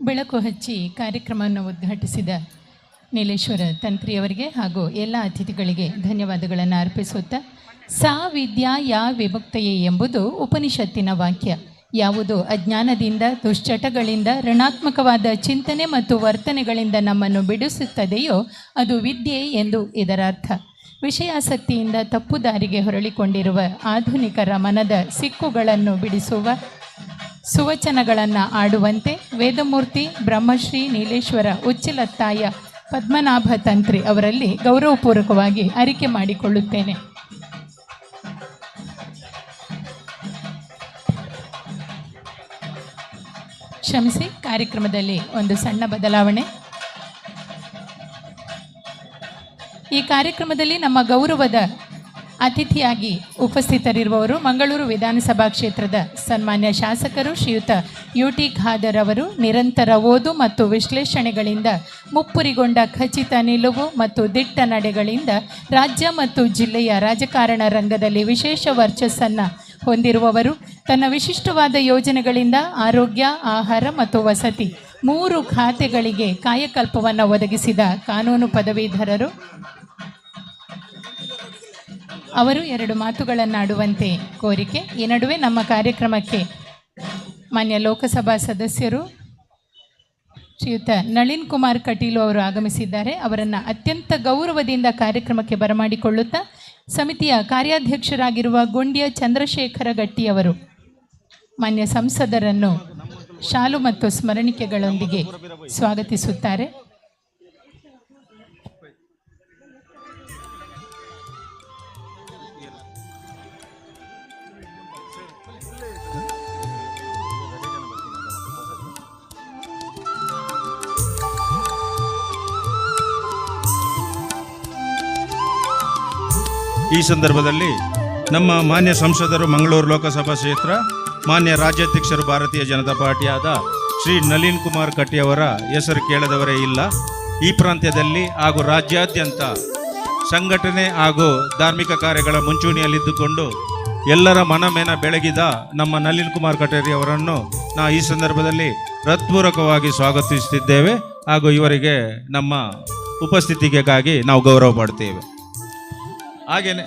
ಬೆಳಕು ಹಚ್ಚಿ ಕಾರ್ಯಕ್ರಮವನ್ನು ಉದ್ಘಾಟಿಸಿದ ನೀಲೇಶ್ವರ ತಂತ್ರಿಯವರಿಗೆ ಹಾಗೂ ಎಲ್ಲ ಅತಿಥಿಗಳಿಗೆ ಧನ್ಯವಾದಗಳನ್ನು ಅರ್ಪಿಸುತ್ತಾ, ಸಾ ವಿದ್ಯಾ ಯಾ ವಿಮುಕ್ತಯೇ ಎಂಬುದು ಉಪನಿಷತ್ತಿನ ವಾಕ್ಯ. ಯಾವುದು ಅಜ್ಞಾನದಿಂದ, ದುಶ್ಚಟಗಳಿಂದ, ಋಣಾತ್ಮಕವಾದ ಚಿಂತನೆ ಮತ್ತು ವರ್ತನೆಗಳಿಂದ ನಮ್ಮನ್ನು ಬಿಡಿಸುತ್ತದೆಯೋ ಅದು ವಿದ್ಯೆ ಎಂದು ಇದರ ಅರ್ಥ. ವಿಷಯಾಸಕ್ತಿಯಿಂದ ತಪ್ಪು ದಾರಿಗೆ ಹೊರಳಿಕೊಂಡಿರುವ ಆಧುನಿಕರ ಮನದ ಸಿಕ್ಕುಗಳನ್ನು ಬಿಡಿಸುವ ಸುವಚನಗಳನ್ನು ಆಡುವಂತೆ ವೇದಮೂರ್ತಿ ಬ್ರಹ್ಮಶ್ರೀ ನೀಲೇಶ್ವರ ಉಚ್ಚಿಲತ್ತಾಯ ಪದ್ಮನಾಭ ತಂತ್ರಿ ಅವರಲ್ಲಿ ಗೌರವಪೂರ್ವಕವಾಗಿ ಅರಿಕೆ ಮಾಡಿಕೊಳ್ಳುತ್ತೇನೆ. ಕ್ಷಮಿಸಿ, ಕಾರ್ಯಕ್ರಮದಲ್ಲಿ ಒಂದು ಸಣ್ಣ ಬದಲಾವಣೆ. ಈ ಕಾರ್ಯಕ್ರಮದಲ್ಲಿ ನಮ್ಮ ಗೌರವದ ಅತಿಥಿಯಾಗಿ ಉಪಸ್ಥಿತರಿರುವವರು ಮಂಗಳೂರು ವಿಧಾನಸಭಾ ಕ್ಷೇತ್ರದ ಸನ್ಮಾನ್ಯ ಶಾಸಕರು ಶ್ರೀಯುತ ಯು.ಟಿ. ಖಾದರ್ ಅವರು. ನಿರಂತರ ಓದು ಮತ್ತು ವಿಶ್ಲೇಷಣೆಗಳಿಂದ ಮುಪ್ಪುರಿಗೊಂಡ ಖಚಿತ ನಿಲುವು ಮತ್ತು ದಿಟ್ಟ ನಡೆಗಳಿಂದ ರಾಜ್ಯ ಮತ್ತು ಜಿಲ್ಲೆಯ ರಾಜಕಾರಣ ರಂಗದಲ್ಲಿ ವಿಶೇಷ ವರ್ಚಸ್ಸನ್ನು ಹೊಂದಿರುವವರು. ತನ್ನ ವಿಶಿಷ್ಟವಾದ ಯೋಜನೆಗಳಿಂದ ಆರೋಗ್ಯ, ಆಹಾರ ಮತ್ತು ವಸತಿ 3 ಖಾತೆಗಳಿಗೆ ಕಾಯಕಲ್ಪವನ್ನು ಒದಗಿಸಿದ ಕಾನೂನು ಪದವೀಧರರು ಅವರು 2 ಮಾತುಗಳನ್ನಾಡುವಂತೆ ಕೋರಿಕೆ. ಈ ನಡುವೆ ನಮ್ಮ ಕಾರ್ಯಕ್ರಮಕ್ಕೆ ಮಾನ್ಯ ಲೋಕಸಭಾ ಸದಸ್ಯರು ಶ್ರೀಯುತ ನಳಿನ್ ಕುಮಾರ್ ಕಟೀಲು ಅವರು ಆಗಮಿಸಿದ್ದಾರೆ. ಅವರನ್ನು ಅತ್ಯಂತ ಗೌರವದಿಂದ ಕಾರ್ಯಕ್ರಮಕ್ಕೆ ಬರಮಾಡಿಕೊಳ್ಳುತ್ತಾ ಸಮಿತಿಯ ಕಾರ್ಯಾಧ್ಯಕ್ಷರಾಗಿರುವ ಗುಂಡ್ಯ ಚಂದ್ರಶೇಖರ ಗಟ್ಟಿಯವರು ಮಾನ್ಯ ಸಂಸದರನ್ನು ಶಾಲು ಮತ್ತು ಸ್ಮರಣಿಕೆಗಳೊಂದಿಗೆ ಸ್ವಾಗತಿಸುತ್ತಾರೆ. ಈ ಸಂದರ್ಭದಲ್ಲಿ ನಮ್ಮ ಮಾನ್ಯ ಸಂಸದರು ಮಂಗಳೂರು ಲೋಕಸಭಾ ಕ್ಷೇತ್ರ ಮಾನ್ಯ ರಾಜ್ಯಾಧ್ಯಕ್ಷರು ಭಾರತೀಯ ಜನತಾ ಪಾರ್ಟಿಯಾದ ಶ್ರೀ ನಳಿನ್ ಕುಮಾರ್ ಕಟ್ಟಿಯವರ ಹೆಸರು ಕೇಳದವರೇ ಇಲ್ಲ. ಈ ಪ್ರಾಂತ್ಯದಲ್ಲಿ ಹಾಗೂ ರಾಜ್ಯಾದ್ಯಂತ ಸಂಘಟನೆ ಹಾಗೂ ಧಾರ್ಮಿಕ ಕಾರ್ಯಗಳ ಮುಂಚೂಣಿಯಲ್ಲಿದ್ದುಕೊಂಡು ಎಲ್ಲರ ಮನಮೇನ ಬೆಳಗಿದ ನಮ್ಮ ನಳಿನ್ ಕುಮಾರ್ ಕಟೇರಿ ಅವರನ್ನು ನಾವು ಈ ಸಂದರ್ಭದಲ್ಲಿ ಹೃತ್ಪೂರ್ವಕವಾಗಿ ಸ್ವಾಗತಿಸುತ್ತಿದ್ದೇವೆ ಹಾಗೂ ಇವರಿಗೆ ನಮ್ಮ ಉಪಸ್ಥಿತಿಗಾಗಿ ನಾವು ಗೌರವ ಪಡ್ತೇವೆ. ಹಾಗೇನೆ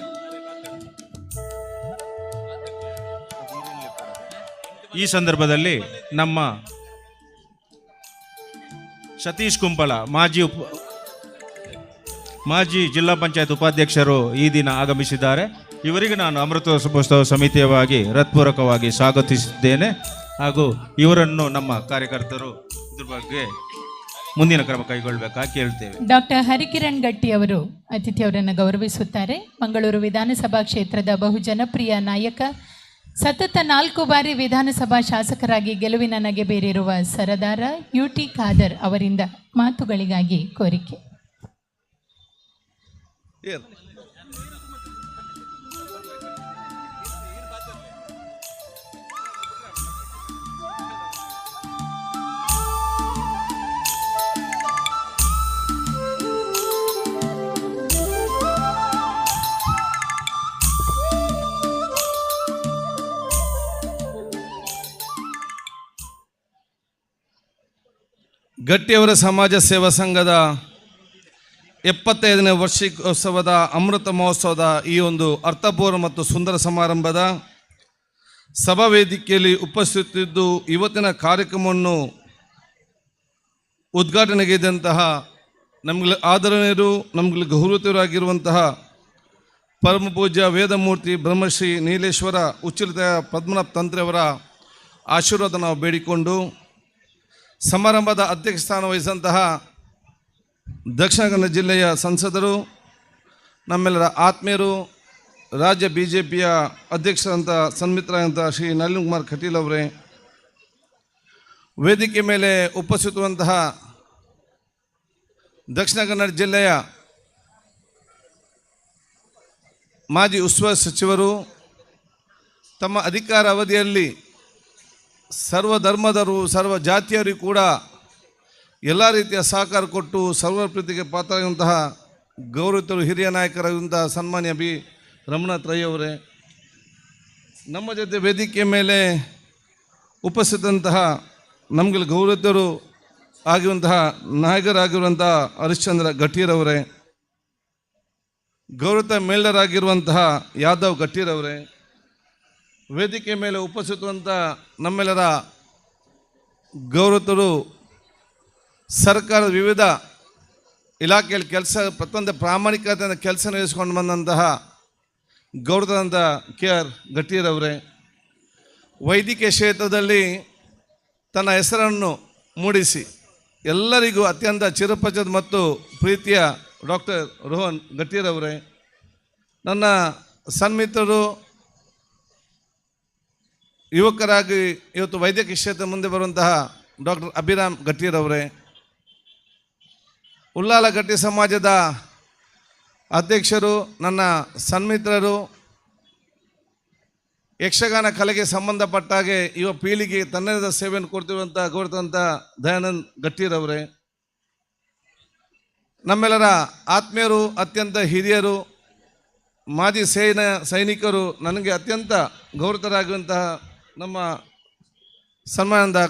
ಈ ಸಂದರ್ಭದಲ್ಲಿ ನಮ್ಮ ಸತೀಶ್ ಕುಂಪಲ ಮಾಜಿ ಜಿಲ್ಲಾ ಪಂಚಾಯತ್ ಉಪಾಧ್ಯಕ್ಷರು ಈ ದಿನ ಆಗಮಿಸಿದ್ದಾರೆ. ಇವರಿಗೆ ನಾನು ಅಮೃತೋತ್ಸವ ಸಮಿತಿಯವಾಗಿ ಹೃತ್ಪೂರ್ವಕವಾಗಿ ಸ್ವಾಗತಿಸಿದ್ದೇನೆ ಹಾಗೂ ಇವರನ್ನು ನಮ್ಮ ಕಾರ್ಯಕರ್ತರು ಇದ್ರ ಬಗ್ಗೆ ಮುಂದಿನ ಕ್ರಮ ಕೈಗೊಳ್ಳಬೇಕಾಗಿ ಕೇಳ್ತೇವೆ. ಡಾಕ್ಟರ್ ಹರಿಕಿರಣ್ ಗಟ್ಟಿ ಅವರು ಅತಿಥಿಯವರನ್ನು ಗೌರವಿಸುತ್ತಾರೆ. ಮಂಗಳೂರು ವಿಧಾನಸಭಾ ಕ್ಷೇತ್ರದ ಬಹುಜನಪ್ರಿಯ ನಾಯಕ, ಸತತ 4 ಬಾರಿ ವಿಧಾನಸಭಾ ಶಾಸಕರಾಗಿ ಗೆಲುವಿನ ನಗೆ ಬೀರಿರುವ ಸರದಾರ ಯು.ಟಿ. ಖಾದರ್ ಅವರಿಂದ ಮಾತುಗಳಿಗಾಗಿ ಕೋರಿಕೆ. ಗಟ್ಟಿಯವರ ಸಮಾಜ ಸೇವಾ ಸಂಘದ 75ನೇ ವಾರ್ಷಿಕೋತ್ಸವದ ಅಮೃತ ಮಹೋತ್ಸವದ ಈ ಒಂದು ಅರ್ಥಪೂರ್ಣ ಮತ್ತು ಸುಂದರ ಸಮಾರಂಭದ ಸಭಾವೇದಿಕೆಯಲ್ಲಿ ಉಪಸ್ಥಿತಿದ್ದು ಇವತ್ತಿನ ಕಾರ್ಯಕ್ರಮವನ್ನು ಉದ್ಘಾಟನೆಗೈದಂತಹ ನಮಗೆ ಆದರಣೀಯರು, ನಮಗೆ ಗೌರವಿತರಾಗಿರುವಂತಹ ಪರಮಪೂಜ್ಯ ವೇದಮೂರ್ತಿ ಬ್ರಹ್ಮಶ್ರೀ ನೀಲೇಶ್ವರ ಉಚ್ಚಿಲತ ಪದ್ಮನಾಭ ತಂತ್ರಿಯವರ ಆಶೀರ್ವಾದ ನಾವು ಬೇಡಿಕೊಂಡು ಸಮಾರಂಭದ ಅಧ್ಯಕ್ಷ ಸ್ಥಾನ ವಹಿಸಿದಂತಹ ದಕ್ಷಿಣ ಕನ್ನಡ ಜಿಲ್ಲೆಯ ಸಂಸದರು, ನಮ್ಮೆಲ್ಲರ ಆತ್ಮೀಯರು, ರಾಜ್ಯ ಬಿ ಜೆ ಪಿಯ ಅಧ್ಯಕ್ಷರಂಥ ಸನ್ಮಿತ್ರರಂಥ ಶ್ರೀ ನಳಿನ್ ಕುಮಾರ್ ಕಟೀಲ್ ಅವರೇ, ವೇದಿಕೆ ಮೇಲೆ ಉಪಸ್ಥಿತರುವಂತಹ ದಕ್ಷಿಣ ಕನ್ನಡ ಜಿಲ್ಲೆಯ ಮಾಜಿ ಉಸ್ತುವಾರಿ ಸಚಿವರು, ತಮ್ಮ ಅಧಿಕಾರ ಅವಧಿಯಲ್ಲಿ ಸರ್ವ ಧರ್ಮದವರು ಸರ್ವ ಜಾತಿಯರಿಗೂ ಕೂಡ ಎಲ್ಲ ರೀತಿಯ ಸಹಕಾರ ಕೊಟ್ಟು ಸರ್ವ ಪ್ರೀತಿಗೆ ಪಾತ್ರರಾಗಿರುವಂತಹ ಗೌರವಿತರು ಹಿರಿಯ ನಾಯಕರಾಗಿರುವಂತಹ ಸನ್ಮಾನ್ಯ ಬಿ ರಮಣಾಥ್ ರೈ ಅವರೇ, ನಮ್ಮ ಜೊತೆ ವೇದಿಕೆ ಮೇಲೆ ಉಪಸ್ಥಿತಂತಹ ನಮಗೆ ಗೌರವಿತರು ಆಗಿರುವಂತಹ ನಾಯಕರಾಗಿರುವಂತಹ ಹರಿಶ್ಚಂದ್ರ ಗಟ್ಟೀರವರೇ, ಗೌರವ ಮೇಳರಾಗಿರುವಂತಹ ಯಾದವ್ ಗಟ್ಟೀರವರೇ, ವೇದಿಕೆ ಮೇಲೆ ಉಪಸ್ಥಿತರುವಂಥ ನಮ್ಮೆಲ್ಲರ ಗೌರವತರು, ಸರ್ಕಾರದ ವಿವಿಧ ಇಲಾಖೆಯಲ್ಲಿ ಕೆಲಸ ಪ್ರತಿಯೊಂದು ಪ್ರಾಮಾಣಿಕತೆಯಿಂದ ಕೆಲಸ ನಿರ್ವಹಿಸಿಕೊಂಡು ಬಂದಂತಹ ಗೌರವದಂಥ ಕೆ ಆರ್ ಗಟ್ಟೀರವರೇ, ವೈದ್ಯಕೀಯ ಕ್ಷೇತ್ರದಲ್ಲಿ ತನ್ನ ಹೆಸರನ್ನು ಮೂಡಿಸಿ ಎಲ್ಲರಿಗೂ ಅತ್ಯಂತ ಚಿರಪರಿಚಿತ ಮತ್ತು ಪ್ರೀತಿಯ ಡಾಕ್ಟರ್ ರೋಹನ್ ಗಟ್ಟೀರವರೇ, ನನ್ನ ಸನ್ಮಿತ್ರರು, ಯುವಕರಾಗಿ ಇವತ್ತು ವೈದ್ಯಕೀಯ ಕ್ಷೇತ್ರ ಮುಂದೆ ಬರುವಂತಹ ಡಾಕ್ಟರ್ ಅಭಿರಾಮ್ ಗಟ್ಟೀರವರೇ, ಉಲ್ಲಾಲ ಗಟ್ಟಿ ಸಮಾಜದ ಅಧ್ಯಕ್ಷರು, ನನ್ನ ಸನ್ಮಿತ್ರರು, ಯಕ್ಷಗಾನ ಕಲೆಗೆ ಸಂಬಂಧಪಟ್ಟಾಗೆ ಯುವ ಪೀಳಿಗೆ ತನ್ನದೇ ಸೇವೆಯನ್ನು ಕೊಡ್ತಿರುವಂಥ ಗೌರವಂಥ ದಯಾನಂದ್ ಗಟ್ಟೀರವರೇ, ನಮ್ಮೆಲ್ಲರ ಆತ್ಮೀಯರು, ಅತ್ಯಂತ ಹಿರಿಯರು, ಮಾಜಿ ಸೈನಿಕರು, ನನಗೆ ಅತ್ಯಂತ ಗೌರವರಾಗಿರುವಂತಹ ನಮ್ಮ ಸನ್ಮಾನದ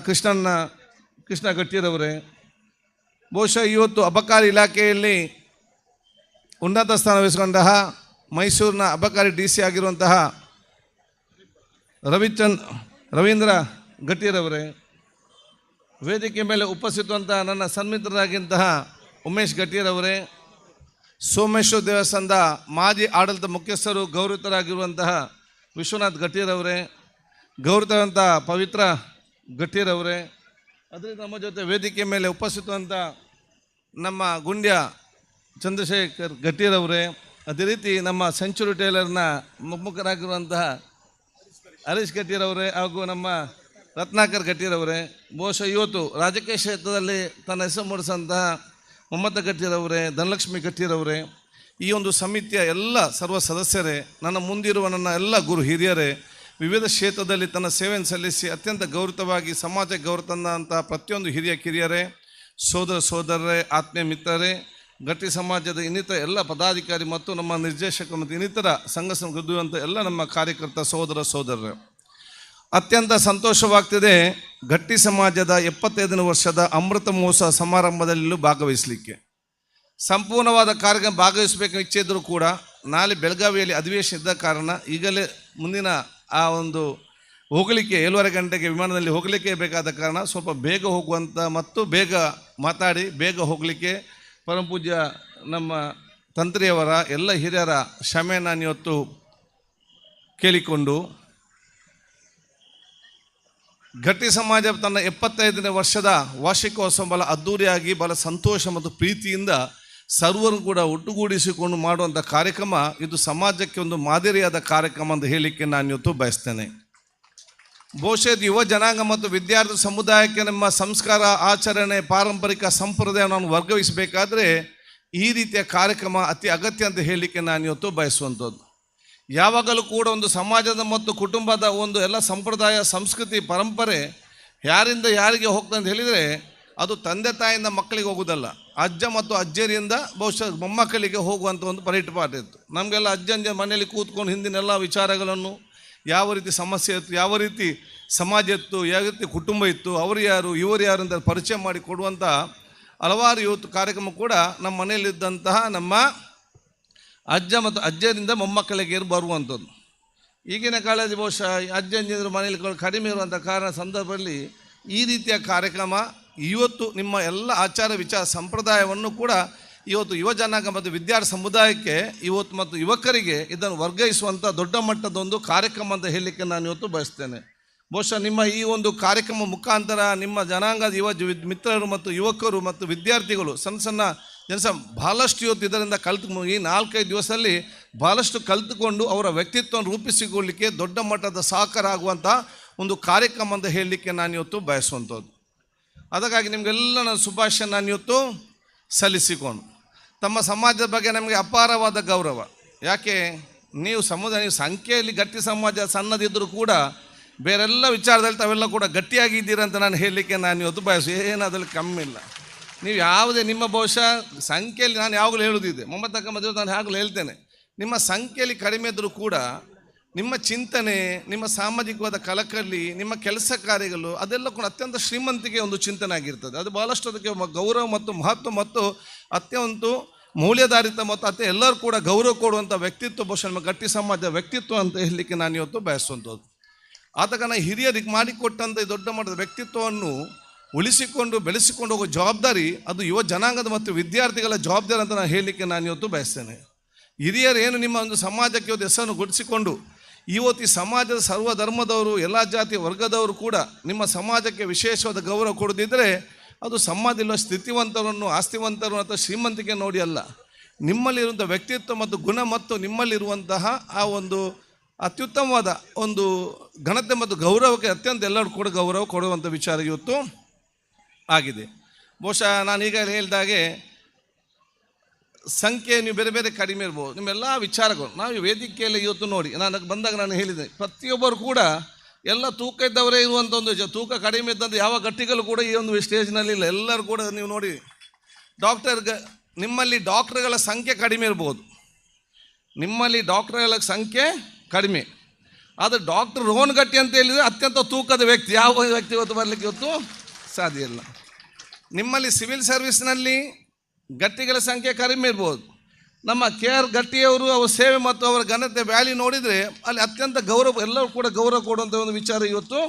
ಕೃಷ್ಣ ಗಟ್ಟೀರವರೇ, ಬಹುಶಃ ಇವತ್ತು ಅಬಕಾರಿ ಇಲಾಖೆಯಲ್ಲಿ ಉನ್ನತ ಸ್ಥಾನ ವಹಿಸಿಕೊಂಡಂತಹ ಮೈಸೂರಿನ ಅಬಕಾರಿ ಡಿ ಸಿ ಆಗಿರುವಂತಹ ರವೀಂದ್ರ ಗಟ್ಟೀರವರೇ, ವೇದಿಕೆ ಮೇಲೆ ಉಪಸ್ಥಿತವಂತಹ ನನ್ನ ಸನ್ಮಿತ್ರರಾಗಿಂತಹ ಉಮೇಶ್ ಗಟ್ಟೀರವರೇ, ಸೋಮೇಶ್ವರ ದೇವಸ್ಥಾನದ ಮಾಜಿ ಆಡಳಿತ ಮುಖ್ಯಸ್ಥರು ಗೌರವಿತರಾಗಿರುವಂತಹ ವಿಶ್ವನಾಥ್ ಗಟ್ಟೀರವರೇ, ಗೌರವಿತರಂಥ ಪವಿತ್ರ ಗಟ್ಟೀರವರೇ, ಅದರಿಂದ ನಮ್ಮ ಜೊತೆ ವೇದಿಕೆ ಮೇಲೆ ಉಪಸ್ಥಿತವಂಥ ನಮ್ಮ ಗುಂಡ್ಯ ಚಂದ್ರಶೇಖರ್ ಗಟ್ಟೀರವರೇ, ಅದೇ ರೀತಿ ನಮ್ಮ ಸೆಂಚುರಿ ಟೇಲರ್ನ ಮುಖರಾಗಿರುವಂತಹ ಹರೀಶ್ ಗಟ್ಟೀರವರೇ ಹಾಗೂ ನಮ್ಮ ರತ್ನಾಕರ್ ಗಟ್ಟೀರವರೇ, ಬಹುಶಃ ಇವತ್ತು ರಾಜಕೀಯ ಕ್ಷೇತ್ರದಲ್ಲಿ ತನ್ನ ಹೆಸರು ಮೂಡಿಸಂತಹ ಮಮತಾ ಗಟ್ಟೀರವರೇ, ಧನಲಕ್ಷ್ಮಿ ಗಟ್ಟೀರವರೇ, ಈ ಒಂದು ಸಮಿತಿಯ ಎಲ್ಲ ಸರ್ವ ಸದಸ್ಯರೇ, ನನ್ನ ಮುಂದಿರುವ ನನ್ನ ಎಲ್ಲ ಗುರು ಹಿರಿಯರೇ, ವಿವಿಧ ಕ್ಷೇತ್ರದಲ್ಲಿ ತನ್ನ ಸೇವೆಯನ್ನು ಸಲ್ಲಿಸಿ ಅತ್ಯಂತ ಗೌರವವಾಗಿ ಸಮಾಜಕ್ಕೆ ಗೌರವ ತಂದಂಥ ಪ್ರತಿಯೊಂದು ಹಿರಿಯ ಕಿರಿಯರೇ, ಸೋದರ ಸೋದರರೇ, ಆತ್ಮೀಯ ಮಿತ್ರರೇ, ಗಟ್ಟಿ ಸಮಾಜದ ಇನ್ನಿತರ ಎಲ್ಲ ಪದಾಧಿಕಾರಿ ಮತ್ತು ನಮ್ಮ ನಿರ್ದೇಶಕ ಮತ್ತು ಇನ್ನಿತರ ಸಂಘ ಸಂಘ ಎಲ್ಲ ನಮ್ಮ ಕಾರ್ಯಕರ್ತ ಸೋದರ ಸೋದರರೇ, ಅತ್ಯಂತ ಸಂತೋಷವಾಗ್ತಿದೆ ಗಟ್ಟಿ ಸಮಾಜದ 75ನೇ ವರ್ಷದ ಅಮೃತ ಮಹೋತ್ಸವ ಸಮಾರಂಭದಲ್ಲೂ ಭಾಗವಹಿಸಲಿಕ್ಕೆ. ಸಂಪೂರ್ಣವಾದ ಕಾರ್ಯಕ್ರಮ ಭಾಗವಹಿಸಬೇಕು ಇಚ್ಛೆ ಇದ್ದರೂ ಕೂಡ ನಾಳೆ ಬೆಳಗಾವಿಯಲ್ಲಿ ಅಧಿವೇಶನ ಇದ್ದ ಕಾರಣ ಈಗಲೇ ಮುಂದಿನ ಆ ಒಂದು ಹೋಗಲಿಕ್ಕೆ 7:30 ಗಂಟೆಗೆ ವಿಮಾನದಲ್ಲಿ ಹೋಗಲಿಕ್ಕೆ ಬೇಕಾದ ಕಾರಣ ಸ್ವಲ್ಪ ಬೇಗ ಹೋಗುವಂಥ ಮತ್ತು ಬೇಗ ಮಾತಾಡಿ ಬೇಗ ಹೋಗಲಿಕ್ಕೆ ಪರಮಪೂಜ್ಯ ನಮ್ಮ ತಂತ್ರಿಯವರ ಎಲ್ಲ ಹಿರಿಯರ ಕ್ಷಮೆ ನಾನು ಇವತ್ತು ಕೇಳಿಕೊಂಡು, ಗಟ್ಟಿ ಸಮಾಜ ತನ್ನ 75ನೇ ವರ್ಷದ ವಾರ್ಷಿಕೋತ್ಸವ ಬಹಳ ಅದ್ಧೂರಿಯಾಗಿ ಬಹಳ ಸಂತೋಷ ಮತ್ತು ಪ್ರೀತಿಯಿಂದ ಸರ್ವರು ಕೂಡ ಒಟ್ಟುಗೂಡಿಸಿಕೊಂಡು ಮಾಡುವಂಥ ಕಾರ್ಯಕ್ರಮ ಇದು ಸಮಾಜಕ್ಕೆ ಒಂದು ಮಾದರಿಯಾದ ಕಾರ್ಯಕ್ರಮ ಅಂತ ಹೇಳಲಿಕ್ಕೆ ನಾನು ಇವತ್ತು ಬಯಸ್ತೇನೆ. ಬಹುಶಃ ಯುವ ಜನಾಂಗ ಮತ್ತು ವಿದ್ಯಾರ್ಥಿ ಸಮುದಾಯಕ್ಕೆ ನಮ್ಮ ಸಂಸ್ಕಾರ, ಆಚರಣೆ, ಪಾರಂಪರಿಕ ಸಂಪ್ರದಾಯವನ್ನು ವರ್ಗಾಯಿಸಬೇಕಾದ್ರೆ ಈ ರೀತಿಯ ಕಾರ್ಯಕ್ರಮ ಅತಿ ಅಗತ್ಯ ಅಂತ ಹೇಳಲಿಕ್ಕೆ ನಾನು ಇವತ್ತು ಬಯಸುವಂಥದ್ದು. ಯಾವಾಗಲೂ ಕೂಡ ಒಂದು ಸಮಾಜದ ಮತ್ತು ಕುಟುಂಬದ ಒಂದು ಎಲ್ಲ ಸಂಪ್ರದಾಯ, ಸಂಸ್ಕೃತಿ, ಪರಂಪರೆ ಯಾರಿಂದ ಯಾರಿಗೆ ಹೋಗ್ತದೆ ಅಂತ ಹೇಳಿದರೆ ಅದು ತಂದೆ ತಾಯಿಯಿಂದ ಮಕ್ಕಳಿಗೆ ಹೋಗುವುದಲ್ಲ, ಅಜ್ಜ ಮತ್ತು ಅಜ್ಜಿಯರಿಂದ ಬಹುಶಃ ಮೊಮ್ಮಕ್ಕಳಿಗೆ ಹೋಗುವಂಥ ಒಂದು ಪರಿಪಾಠ ಇತ್ತು. ನಮಗೆಲ್ಲ ಅಜ್ಜಂಜ ಮನೆಯಲ್ಲಿ ಕೂತ್ಕೊಂಡು ಹಿಂದಿನೆಲ್ಲ ವಿಚಾರಗಳನ್ನು, ಯಾವ ರೀತಿ ಸಮಸ್ಯೆ ಇತ್ತು, ಯಾವ ರೀತಿ ಸಮಾಜ ಇತ್ತು, ಯಾವ ರೀತಿ ಕುಟುಂಬ ಇತ್ತು, ಅವರು ಯಾರು ಇವರು ಯಾರು ಅಂತ ಪರಿಚಯ ಮಾಡಿ ಕೊಡುವಂಥ ಹಲವಾರು ಇವತ್ತು ಕಾರ್ಯಕ್ರಮ ಕೂಡ ನಮ್ಮ ಮನೆಯಲ್ಲಿದ್ದಂತಹ ನಮ್ಮ ಅಜ್ಜ ಮತ್ತು ಅಜ್ಜಿಯರಿಂದ ಮೊಮ್ಮಕ್ಕಳಿಗೆ ಬರುವಂಥದ್ದು. ಈಗಿನ ಕಾಲದಲ್ಲಿ ಬಹುಶಃ ಅಜ್ಜ ಅಜ್ಜಿಯಂದಿರು ಮನೆಯಲ್ಲಿ ಕಡಿಮೆ ಇರುವಂಥ ಕಾರಣ ಸಂದರ್ಭದಲ್ಲಿ ಈ ರೀತಿಯ ಕಾರ್ಯಕ್ರಮ ಇವತ್ತು ನಿಮ್ಮ ಎಲ್ಲ ಆಚಾರ ವಿಚಾರ ಸಂಪ್ರದಾಯವನ್ನು ಕೂಡ ಇವತ್ತು ಯುವ ಜನಾಂಗ ಮತ್ತು ವಿದ್ಯಾರ್ಥಿ ಸಮುದಾಯಕ್ಕೆ ಇವತ್ತು ಮತ್ತು ಯುವಕರಿಗೆ ಇದನ್ನು ವರ್ಗಾಯಿಸುವಂಥ ದೊಡ್ಡ ಮಟ್ಟದ ಒಂದು ಕಾರ್ಯಕ್ರಮ ಅಂತ ಹೇಳಲಿಕ್ಕೆ ನಾನು ಇವತ್ತು ಬಯಸ್ತೇನೆ. ಬಹುಶಃ ನಿಮ್ಮ ಈ ಒಂದು ಕಾರ್ಯಕ್ರಮ ಮುಖಾಂತರ ನಿಮ್ಮ ಜನಾಂಗದ ಯುವ ಮಿತ್ರರು ಮತ್ತು ಯುವಕರು ಮತ್ತು ವಿದ್ಯಾರ್ಥಿಗಳು ಸಣ್ಣ ಸಣ್ಣ ಜನಸ ಭಾಳಷ್ಟು ಇವತ್ತು ಇದರಿಂದ ಕಲ್ತು ಈ 4-5 ದಿವಸದಲ್ಲಿ ಭಾಳಷ್ಟು ಕಲ್ತುಕೊಂಡು ಅವರ ವ್ಯಕ್ತಿತ್ವವನ್ನು ರೂಪಿಸಿಕೊಳ್ಳಲಿಕ್ಕೆ ದೊಡ್ಡ ಮಟ್ಟದ ಸಹಕಾರ ಆಗುವಂಥ ಒಂದು ಕಾರ್ಯಕ್ರಮ ಅಂತ ಹೇಳಲಿಕ್ಕೆ ನಾನು ಇವತ್ತು ಬಯಸುವಂಥದ್ದು. ಅದಕ್ಕಾಗಿ ನಿಮಗೆಲ್ಲ ನನ್ನ ಶುಭಾಶಯ ನಾನು ಇವತ್ತು ಸಲ್ಲಿಸಿಕೊಂಡು, ತಮ್ಮ ಸಮಾಜದ ಬಗ್ಗೆ ನಮಗೆ ಅಪಾರವಾದ ಗೌರವ. ಯಾಕೆ ನೀವು ಸಮುದಾಯ, ನೀವು ಸಂಖ್ಯೆಯಲ್ಲಿ ಗಟ್ಟಿ ಸಮಾಜ ಸಣ್ಣದಿದ್ದರೂ ಕೂಡ ಬೇರೆಲ್ಲ ವಿಚಾರದಲ್ಲಿ ತಾವೆಲ್ಲ ಕೂಡ ಗಟ್ಟಿಯಾಗಿದ್ದೀರಂತ ನಾನು ಹೇಳಲಿಕ್ಕೆ ನಾನು ಇವತ್ತು ಬಯಸು. ಏನದ್ರಲ್ಲಿ ಕಮ್ಮಿ ಇಲ್ಲ. ನೀವು ಯಾವುದೇ ನಿಮ್ಮ ಬಹುಶಃ ಸಂಖ್ಯೆಯಲ್ಲಿ ನಾನು ಯಾವಾಗಲೂ ಹೇಳುವುದಿದೆ, ಮಮತಕ್ಕ ಮದುವೆ ನಾನು ಯಾವಾಗಲೂ ಹೇಳ್ತೇನೆ, ನಿಮ್ಮ ಸಂಖ್ಯೆಯಲ್ಲಿ ಕಡಿಮೆ ಇದ್ದರೂ ಕೂಡ ನಿಮ್ಮ ಚಿಂತನೆ, ನಿಮ್ಮ ಸಾಮಾಜಿಕವಾದ ಕಳಕಳಿ, ನಿಮ್ಮ ಕೆಲಸ ಕಾರ್ಯಗಳು ಅದೆಲ್ಲ ಕೂಡ ಅತ್ಯಂತ ಶ್ರೀಮಂತಿಕೆ ಒಂದು ಚಿಂತನೆ ಆಗಿರ್ತದೆ. ಅದು ಭಾಳಷ್ಟು ಅದಕ್ಕೆ ಗೌರವ ಮತ್ತು ಮಹತ್ವ ಮತ್ತು ಅತ್ಯಂತ ಮೌಲ್ಯಾಧಾರಿತ ಮತ್ತು ಅತ್ಯ ಎಲ್ಲರೂ ಕೂಡ ಗೌರವ ಕೊಡುವಂಥ ವ್ಯಕ್ತಿತ್ವ ಬಹುಶಃ ನಮ್ಮ ಗಟ್ಟಿ ಸಮಾಜದ ವ್ಯಕ್ತಿತ್ವ ಅಂತ ಹೇಳಲಿಕ್ಕೆ ನಾನು ಇವತ್ತು ಬಯಸುವಂಥದ್ದು. ಆದ ಕಾರಣ ಹಿರಿಯರಿಗೆ ಮಾಡಿಕೊಟ್ಟಂಥ ಈ ದೊಡ್ಡ ಮಟ್ಟದ ವ್ಯಕ್ತಿತ್ವವನ್ನು ಉಳಿಸಿಕೊಂಡು ಬೆಳೆಸಿಕೊಂಡು ಹೋಗೋ ಜವಾಬ್ದಾರಿ ಅದು ಯುವ ಜನಾಂಗದ ಮತ್ತು ವಿದ್ಯಾರ್ಥಿಗಳ ಜವಾಬ್ದಾರಿ ಅಂತ ನಾನು ಹೇಳಲಿಕ್ಕೆ ನಾನು ಇವತ್ತು ಬಯಸ್ತೇನೆ. ಹಿರಿಯರು ಏನು ನಿಮ್ಮ ಒಂದು ಸಮಾಜಕ್ಕೆ ಇವತ್ತು ಹೆಸರನ್ನು ಗುರುತಿಸಿಕೊಂಡು ಇವತ್ತು ಈ ಸಮಾಜದ ಸರ್ವ ಧರ್ಮದವರು, ಎಲ್ಲ ಜಾತಿ ವರ್ಗದವರು ಕೂಡ ನಿಮ್ಮ ಸಮಾಜಕ್ಕೆ ವಿಶೇಷವಾದ ಗೌರವ ಕೊಡದಿದ್ದರೆ ಅದು ಸಮಾಜದಲ್ಲಿರುವ ಸ್ಥಿತಿವಂತರನ್ನು, ಆಸ್ತಿವಂತರು ಅಥವಾ ಶ್ರೀಮಂತಿಕೆ ನೋಡಿ ಅಲ್ಲ, ನಿಮ್ಮಲ್ಲಿರುವಂಥ ವ್ಯಕ್ತಿತ್ವ ಮತ್ತು ಗುಣ ಮತ್ತು ನಿಮ್ಮಲ್ಲಿರುವಂತಹ ಆ ಒಂದು ಅತ್ಯುತ್ತಮವಾದ ಒಂದು ಘನತೆ ಮತ್ತು ಗೌರವಕ್ಕೆ ಅತ್ಯಂತ ಎಲ್ಲರೂ ಕೂಡ ಗೌರವ ಕೊಡುವಂಥ ವಿಚಾರ ಇವತ್ತು ಆಗಿದೆ. ಬಹುಶಃ ನಾನೀಗ ಹೇಳಿದಾಗೆ ಸಂಖ್ಯೆ ನೀವು ಬೇರೆ ಬೇರೆ ಕಡಿಮೆ ಇರ್ಬೋದು, ನಿಮ್ಮೆಲ್ಲ ವಿಚಾರಗಳು ನಾವು ಈ ವೇದಿಕೆಯಲ್ಲಿ ಇವತ್ತು ನೋಡಿ, ನಾನು ಬಂದಾಗ ನಾನು ಹೇಳಿದೆ, ಪ್ರತಿಯೊಬ್ಬರು ಕೂಡ ಎಲ್ಲ ತೂಕ ಇದ್ದವರೇ ಇರುವಂಥ ಒಂದು ತೂಕ ಕಡಿಮೆ ಇದ್ದಂಥ ಯಾವ ಗಟ್ಟಿಗಳು ಕೂಡ ಈ ಒಂದು ಸ್ಟೇಜ್ನಲ್ಲಿ ಇಲ್ಲ. ಎಲ್ಲರೂ ಕೂಡ ನೀವು ನೋಡಿ, ನಿಮ್ಮಲ್ಲಿ ಡಾಕ್ಟ್ರುಗಳ ಸಂಖ್ಯೆ ಕಡಿಮೆ ಇರ್ಬೋದು, ನಿಮ್ಮಲ್ಲಿ ಡಾಕ್ಟ್ರುಗಳ ಸಂಖ್ಯೆ ಕಡಿಮೆ, ಆದರೆ ಡಾಕ್ಟರ್ ರೋಹನ್ ಗಟ್ಟಿ ಅಂತ ಹೇಳಿದರೆ ಅತ್ಯಂತ ತೂಕದ ವ್ಯಕ್ತಿ, ಯಾವ ವ್ಯಕ್ತಿ ಇವತ್ತು ಬರಲಿಕ್ಕೆ ಇವತ್ತು ಸಾಧ್ಯ ಇಲ್ಲ. ನಿಮ್ಮಲ್ಲಿ ಸಿವಿಲ್ ಸರ್ವಿಸ್ನಲ್ಲಿ ಗಟ್ಟಿಗಳ ಸಂಖ್ಯೆ ಕಡಿಮೆ ಇರ್ಬೋದು, ನಮ್ಮ ಕೆ ಆರ್ ಗಟ್ಟಿಯವರು ಅವರ ಸೇವೆ ಮತ್ತು ಅವರ ಘನತೆ ವ್ಯಾಲ್ಯೂ ನೋಡಿದರೆ ಅಲ್ಲಿ ಅತ್ಯಂತ ಗೌರವ, ಎಲ್ಲರೂ ಕೂಡ ಗೌರವ ಕೊಡುವಂಥ ಒಂದು ವಿಚಾರ ಇವತ್ತು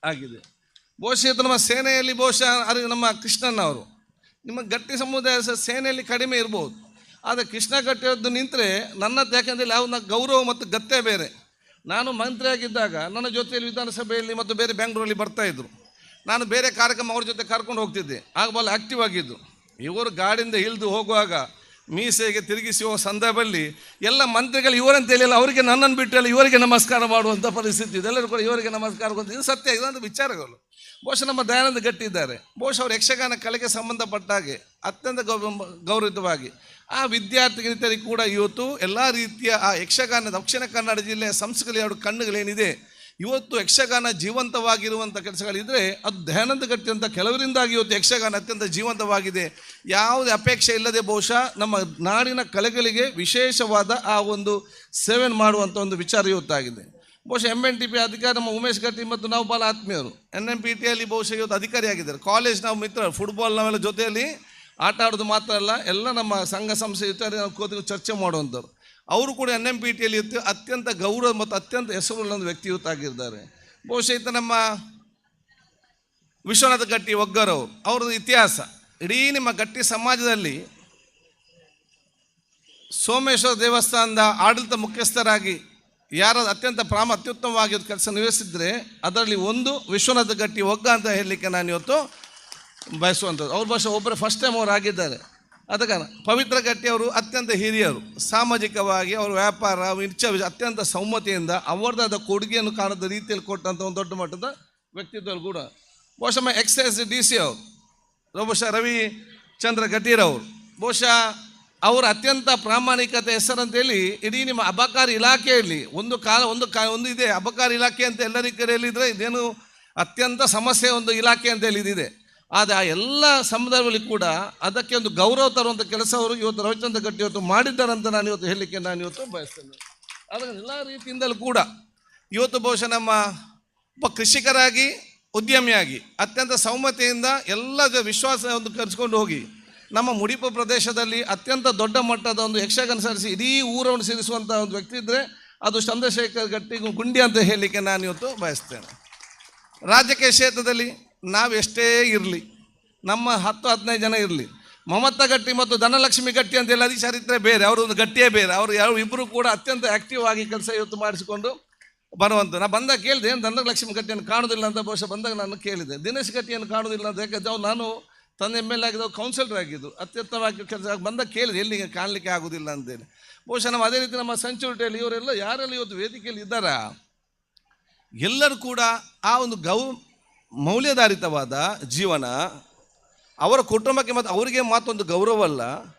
ಆಗಿದೆ. ಬಹುಶಃ ಇವತ್ತು ನಮ್ಮ ಸೇನೆಯಲ್ಲಿ ಬಹುಶಃ ಅದು ನಮ್ಮ ಕೃಷ್ಣಣ್ಣವರು, ನಿಮ್ಮ ಗಟ್ಟಿ ಸಮುದಾಯ ಸೇನೆಯಲ್ಲಿ ಕಡಿಮೆ ಇರ್ಬೋದು, ಆದರೆ ಕೃಷ್ಣ ಗಟ್ಟಿಯದ್ದು ನಿಂತರೆ ನನ್ನ ಯಾಕೆಂದರೆ ಯಾವ ಗೌರವ ಮತ್ತು ಗತ್ತೆ ಬೇರೆ. ನಾನು ಮಂತ್ರಿಯಾಗಿದ್ದಾಗ ನನ್ನ ಜೊತೆಯಲ್ಲಿ ವಿಧಾನಸಭೆಯಲ್ಲಿ ಮತ್ತು ಬೇರೆ ಬೆಂಗಳೂರಲ್ಲಿ ಬರ್ತಾಯಿದ್ರು, ನಾನು ಬೇರೆ ಕಾರ್ಯಕ್ರಮ ಅವ್ರ ಜೊತೆ ಕರ್ಕೊಂಡು ಹೋಗ್ತಿದ್ದೆ, ಆಗ ಭಾಳ ಆ್ಯಕ್ಟಿವ್ ಆಗಿದ್ದು. ಇವರು ಗಾಡಿಯಿಂದ ಇಳಿದು ಹೋಗುವಾಗ ಮೀಸೆಗೆ ತಿರುಗಿಸುವ ಸಂದರ್ಭದಲ್ಲಿ ಎಲ್ಲ ಮಂತ್ರಿಗಳು ಇವರಂತ ಹೇಳಿಲ್ಲ, ಅವರಿಗೆ ನನ್ನನ್ನು ಬಿಟ್ಟು ಎಲ್ಲ ಇವರಿಗೆ ನಮಸ್ಕಾರ ಮಾಡುವಂಥ ಪರಿಸ್ಥಿತಿ ಇದೆ, ಎಲ್ಲರೂ ಕೂಡ ಇವರಿಗೆ ನಮಸ್ಕಾರ ಕೊಡ್ತಾರೆ. ಇದು ಸತ್ಯ, ಇದೊಂದು ವಿಚಾರಗಳು. ಬಹುಶಃ ನಮ್ಮ ದಯಾನಂದ ಗಟ್ಟಿ ಇದ್ದಾರೆ, ಬಹುಶಃ ಅವರು ಯಕ್ಷಗಾನ ಕಲೆಗೆ ಸಂಬಂಧಪಟ್ಟ ಹಾಗೆ ಅತ್ಯಂತ ಗೌರವಿತವಾಗಿ ಆ ವಿದ್ಯಾರ್ಥಿಗಳಿಗೆ ಕೂಡ ಇವತ್ತು ಎಲ್ಲ ರೀತಿಯ ಆ ಯಕ್ಷಗಾನ ದಕ್ಷಿಣ ಕನ್ನಡ ಜಿಲ್ಲೆಯ ಸಂಸ್ಕೃತಿ ಎರಡು ಕಣ್ಣುಗಳೇನಿದೆ ಇವತ್ತು ಯಕ್ಷಗಾನ ಜೀವಂತವಾಗಿರುವಂಥ ಕೆಲಸಗಳಿದ್ದರೆ ಅದು ದಯಾನಂದ ಗಟ್ಟಿ ಅಂತ ಕೆಲವರಿಂದಾಗಿ ಇವತ್ತು ಯಕ್ಷಗಾನ ಅತ್ಯಂತ ಜೀವಂತವಾಗಿದೆ. ಯಾವುದೇ ಅಪೇಕ್ಷೆ ಇಲ್ಲದೆ ಬಹುಶಃ ನಮ್ಮ ನಾಡಿನ ಕಲೆಗಳಿಗೆ ವಿಶೇಷವಾದ ಆ ಒಂದು ಸೇವೆ ಮಾಡುವಂಥ ಒಂದು ವಿಚಾರ ಇವತ್ತಾಗಿದೆ. ಬಹುಶಃ ಎಮ್ ಎನ್ ಟಿ ಪಿ ಅಧಿಕಾರಿ ನಮ್ಮ ಉಮೇಶ್ ಗಟ್ಟಿ ಮತ್ತು ನಾವು ಭಾಳ ಆತ್ಮೀಯರು. ಎನ್ ಎಂ ಪಿ ಟಿಯಲ್ಲಿ ಬಹುಶಃ ಇವತ್ತು ಅಧಿಕಾರಿಯಾಗಿದ್ದಾರೆ. ಕಾಲೇಜ್ ನಾವು ಮಿತ್ರರು, ಫುಟ್ಬಾಲ್ ನಾವೆಲ್ಲ ಜೊತೆಯಲ್ಲಿ ಆಟ ಆಡೋದು ಮಾತ್ರ ಅಲ್ಲ, ಎಲ್ಲ ನಮ್ಮ ಸಂಘ ಸಂಸ್ಥೆ ಇತ್ಯಾದಿ ನಾವು ಕೂತು ಚರ್ಚೆ ಮಾಡುವಂಥವ್ರು. ಅವರು ಕೂಡ ಎನ್ ಎಂ ಪಿ ಟಿಯಲ್ಲಿ ಇತ್ತು ಅತ್ಯಂತ ಗೌರವ ಮತ್ತು ಅತ್ಯಂತ ಹೆಸರುಳ್ಳ ಒಂದು ವ್ಯಕ್ತಿ ಇವತ್ತಾಗಿದ್ದಾರೆ. ಬಹುಶಃ ಈತ ನಮ್ಮ ವಿಶ್ವನಾಥ ಗಟ್ಟಿ ಒಗ್ಗರವರು, ಅವ್ರದ್ದು ಇತಿಹಾಸ ಇಡೀ ನಿಮ್ಮ ಗಟ್ಟಿ ಸಮಾಜದಲ್ಲಿ ಸೋಮೇಶ್ವರ ದೇವಸ್ಥಾನದ ಆಡಳಿತ ಮುಖ್ಯಸ್ಥರಾಗಿ ಯಾರು ಅತ್ಯಂತ ಅತ್ಯುತ್ತಮವಾಗಿ ಕೆಲಸ ನಿರ್ವಹಿಸಿದರೆ ಅದರಲ್ಲಿ ಒಂದು ವಿಶ್ವನಾಥ ಗಟ್ಟಿ ಒಗ್ಗ ಅಂತ ಹೇಳಲಿಕ್ಕೆ ನಾನು ಇವತ್ತು ಬಯಸುವಂಥದ್ದು. ಅವ್ರ ಬಹುಶಃ ಒಬ್ಬರು ಫಸ್ಟ್ ಟೈಮ್ ಅವರು ಆಗಿದ್ದಾರೆ. ಆದ ಕಾರಣ ಪವಿತ್ರ ಗಟ್ಟಿಯವರು ಅತ್ಯಂತ ಹಿರಿಯರು, ಸಾಮಾಜಿಕವಾಗಿ ಅವರ ವ್ಯಾಪಾರ ಇಚ್ಛೆ ಅತ್ಯಂತ ಸೌಮ್ಯತೆಯಿಂದ ಅವರದಾದ ಕೊಡುಗೆಯನ್ನು ಕಾಣದ ರೀತಿಯಲ್ಲಿ ಕೊಟ್ಟಂಥ ಒಂದು ದೊಡ್ಡ ಮಟ್ಟದ ವ್ಯಕ್ತಿತ್ವ ಕೂಡ. ಬಹುಶಃ ಎಕ್ಸೈಸ್ ಡಿ ಸಿ ಅವರು, ಬಹುಶಃ ರವಿಚಂದ್ರ ಗಟ್ಟೀರವರು, ಬಹುಶಃ ಅವರ ಅತ್ಯಂತ ಪ್ರಾಮಾಣಿಕತೆ ಹೆಸರಂತೇಳಿ ಇಡೀ ನಿಮ್ಮ ಅಬಕಾರಿ ಇಲಾಖೆಯಲ್ಲಿ ಒಂದು ಕಾಲ ಒಂದು ಕಾ ಒಂದು ಇದೆ ಅಬಕಾರಿ ಇಲಾಖೆ ಅಂತ ಎಲ್ಲರಿಗೂ ಕರೆಯಲಿದ್ರೆ ಇದೇನು ಅತ್ಯಂತ ಸಮಸ್ಯೆ ಒಂದು ಇಲಾಖೆ ಅಂತ ಹೇಳಿ ಇದಿದೆ. ಆದರೆ ಆ ಎಲ್ಲ ಸಂದರ್ಭದಲ್ಲಿ ಕೂಡ ಅದಕ್ಕೆ ಒಂದು ಗೌರವ ತರುವಂಥ ಕೆಲಸ ಅವರು ಇವತ್ತು ರವಿಚಂದ್ರ ಗಟ್ಟಿ ಇವತ್ತು ಮಾಡಿದ್ದಾರಂತ ನಾನು ಇವತ್ತು ಹೇಳಲಿಕ್ಕೆ ನಾನು ಇವತ್ತು ಬಯಸ್ತೇನೆ. ಆದರೆ ಎಲ್ಲ ರೀತಿಯಿಂದಲೂ ಕೂಡ ಇವತ್ತು ಬಹುಶಃ ನಮ್ಮ ಒಬ್ಬ ಕೃಷಿಕರಾಗಿ ಉದ್ಯಮಿಯಾಗಿ ಅತ್ಯಂತ ಸೌಮ್ಯತೆಯಿಂದ ಎಲ್ಲ ವಿಶ್ವಾಸ ಒಂದು ಕರೆಸ್ಕೊಂಡು ಹೋಗಿ ನಮ್ಮ ಮುಡಿಪು ಪ್ರದೇಶದಲ್ಲಿ ಅತ್ಯಂತ ದೊಡ್ಡ ಮಟ್ಟದ ಒಂದು ಯಕ್ಷಗಾನ ಸೇರಿಸಿ ಇಡೀ ಊರನ್ನು ಸೇರಿಸುವಂಥ ಒಂದು ವ್ಯಕ್ತಿ ಇದ್ದರೆ ಅದು ಚಂದ್ರಶೇಖರ್ ಗಟ್ಟಿ ಗುಂಡಿ ಅಂತ ಹೇಳಲಿಕ್ಕೆ ನಾನು ಇವತ್ತು ಬಯಸ್ತೇನೆ. ರಾಜಕೀಯ ಕ್ಷೇತ್ರದಲ್ಲಿ ನಾವೆಷ್ಟೇ ಇರಲಿ, ನಮ್ಮ 10-15 ಜನ ಇರಲಿ, ಮಮತಾ ಗಟ್ಟಿ ಮತ್ತು ಧನಲಕ್ಷ್ಮಿ ಗಟ್ಟಿ ಅಂತ ಹೇಳಿ ಅದು ಚರಿತ್ರೆ ಬೇರೆ, ಅವರೊಂದು ಗಟ್ಟಿಯೇ ಬೇರೆ. ಅವರು ಯಾವ ಇಬ್ಬರು ಕೂಡ ಅತ್ಯಂತ ಆ್ಯಕ್ಟಿವ್ ಆಗಿ ಕೆಲಸ ಇವತ್ತು ಮಾಡಿಸಿಕೊಂಡು ಬರುವಂಥ. ನಾನು ಬಂದಾಗ ಕೇಳಿದೆ, ಏನು ಧನಲಕ್ಷ್ಮಿ ಗಟ್ಟಿಯನ್ನು ಕಾಣೋದಿಲ್ಲ ಅಂತ ಬಹುಶಃ ಬಂದಾಗ ನಾನು ಕೇಳಿದೆ. ದಿನೇಶ್ ಗಟ್ಟಿಯನ್ನು ಕಾಣೋದಿಲ್ಲ ಅಂತ, ಯಾಕಂದರೆ ಅವ್ರು ನಾನು ತಂದೆ ಎಮ್ ಎಲ್ ಆಗಿದ್ದವು, ಕೌನ್ಸಿಲರ್ ಆಗಿದ್ದು, ಅತ್ಯಂತವಾಗಿ ಕೆಲಸ ಬಂದಾಗ ಕೇಳಿದೆ ಎಲ್ಲಿಗೆ ಕಾಣಲಿಕ್ಕೆ ಆಗೋದಿಲ್ಲ ಅಂತೇಳಿ. ಬಹುಶಃ ನಮ್ಮ ಅದೇ ರೀತಿ ನಮ್ಮ ಸೆಂಚುರಿಟಿಯಲ್ಲಿ ಇವರೆಲ್ಲ ಯಾರೆಲ್ಲ ಇವತ್ತು ವೇದಿಕೆಯಲ್ಲಿ ಇದ್ದಾರಾ ಎಲ್ಲರೂ ಕೂಡ ಆ ಒಂದು ಮೌಲ್ಯಾಧಾರಿತವಾದ ಜೀವನ ಅವರ ಕುಟುಂಬಕ್ಕೆ ಮತ್ತು ಅವರಿಗೆ ಮಾತೊಂದು ಗೌರವ ಅಲ್ಲ,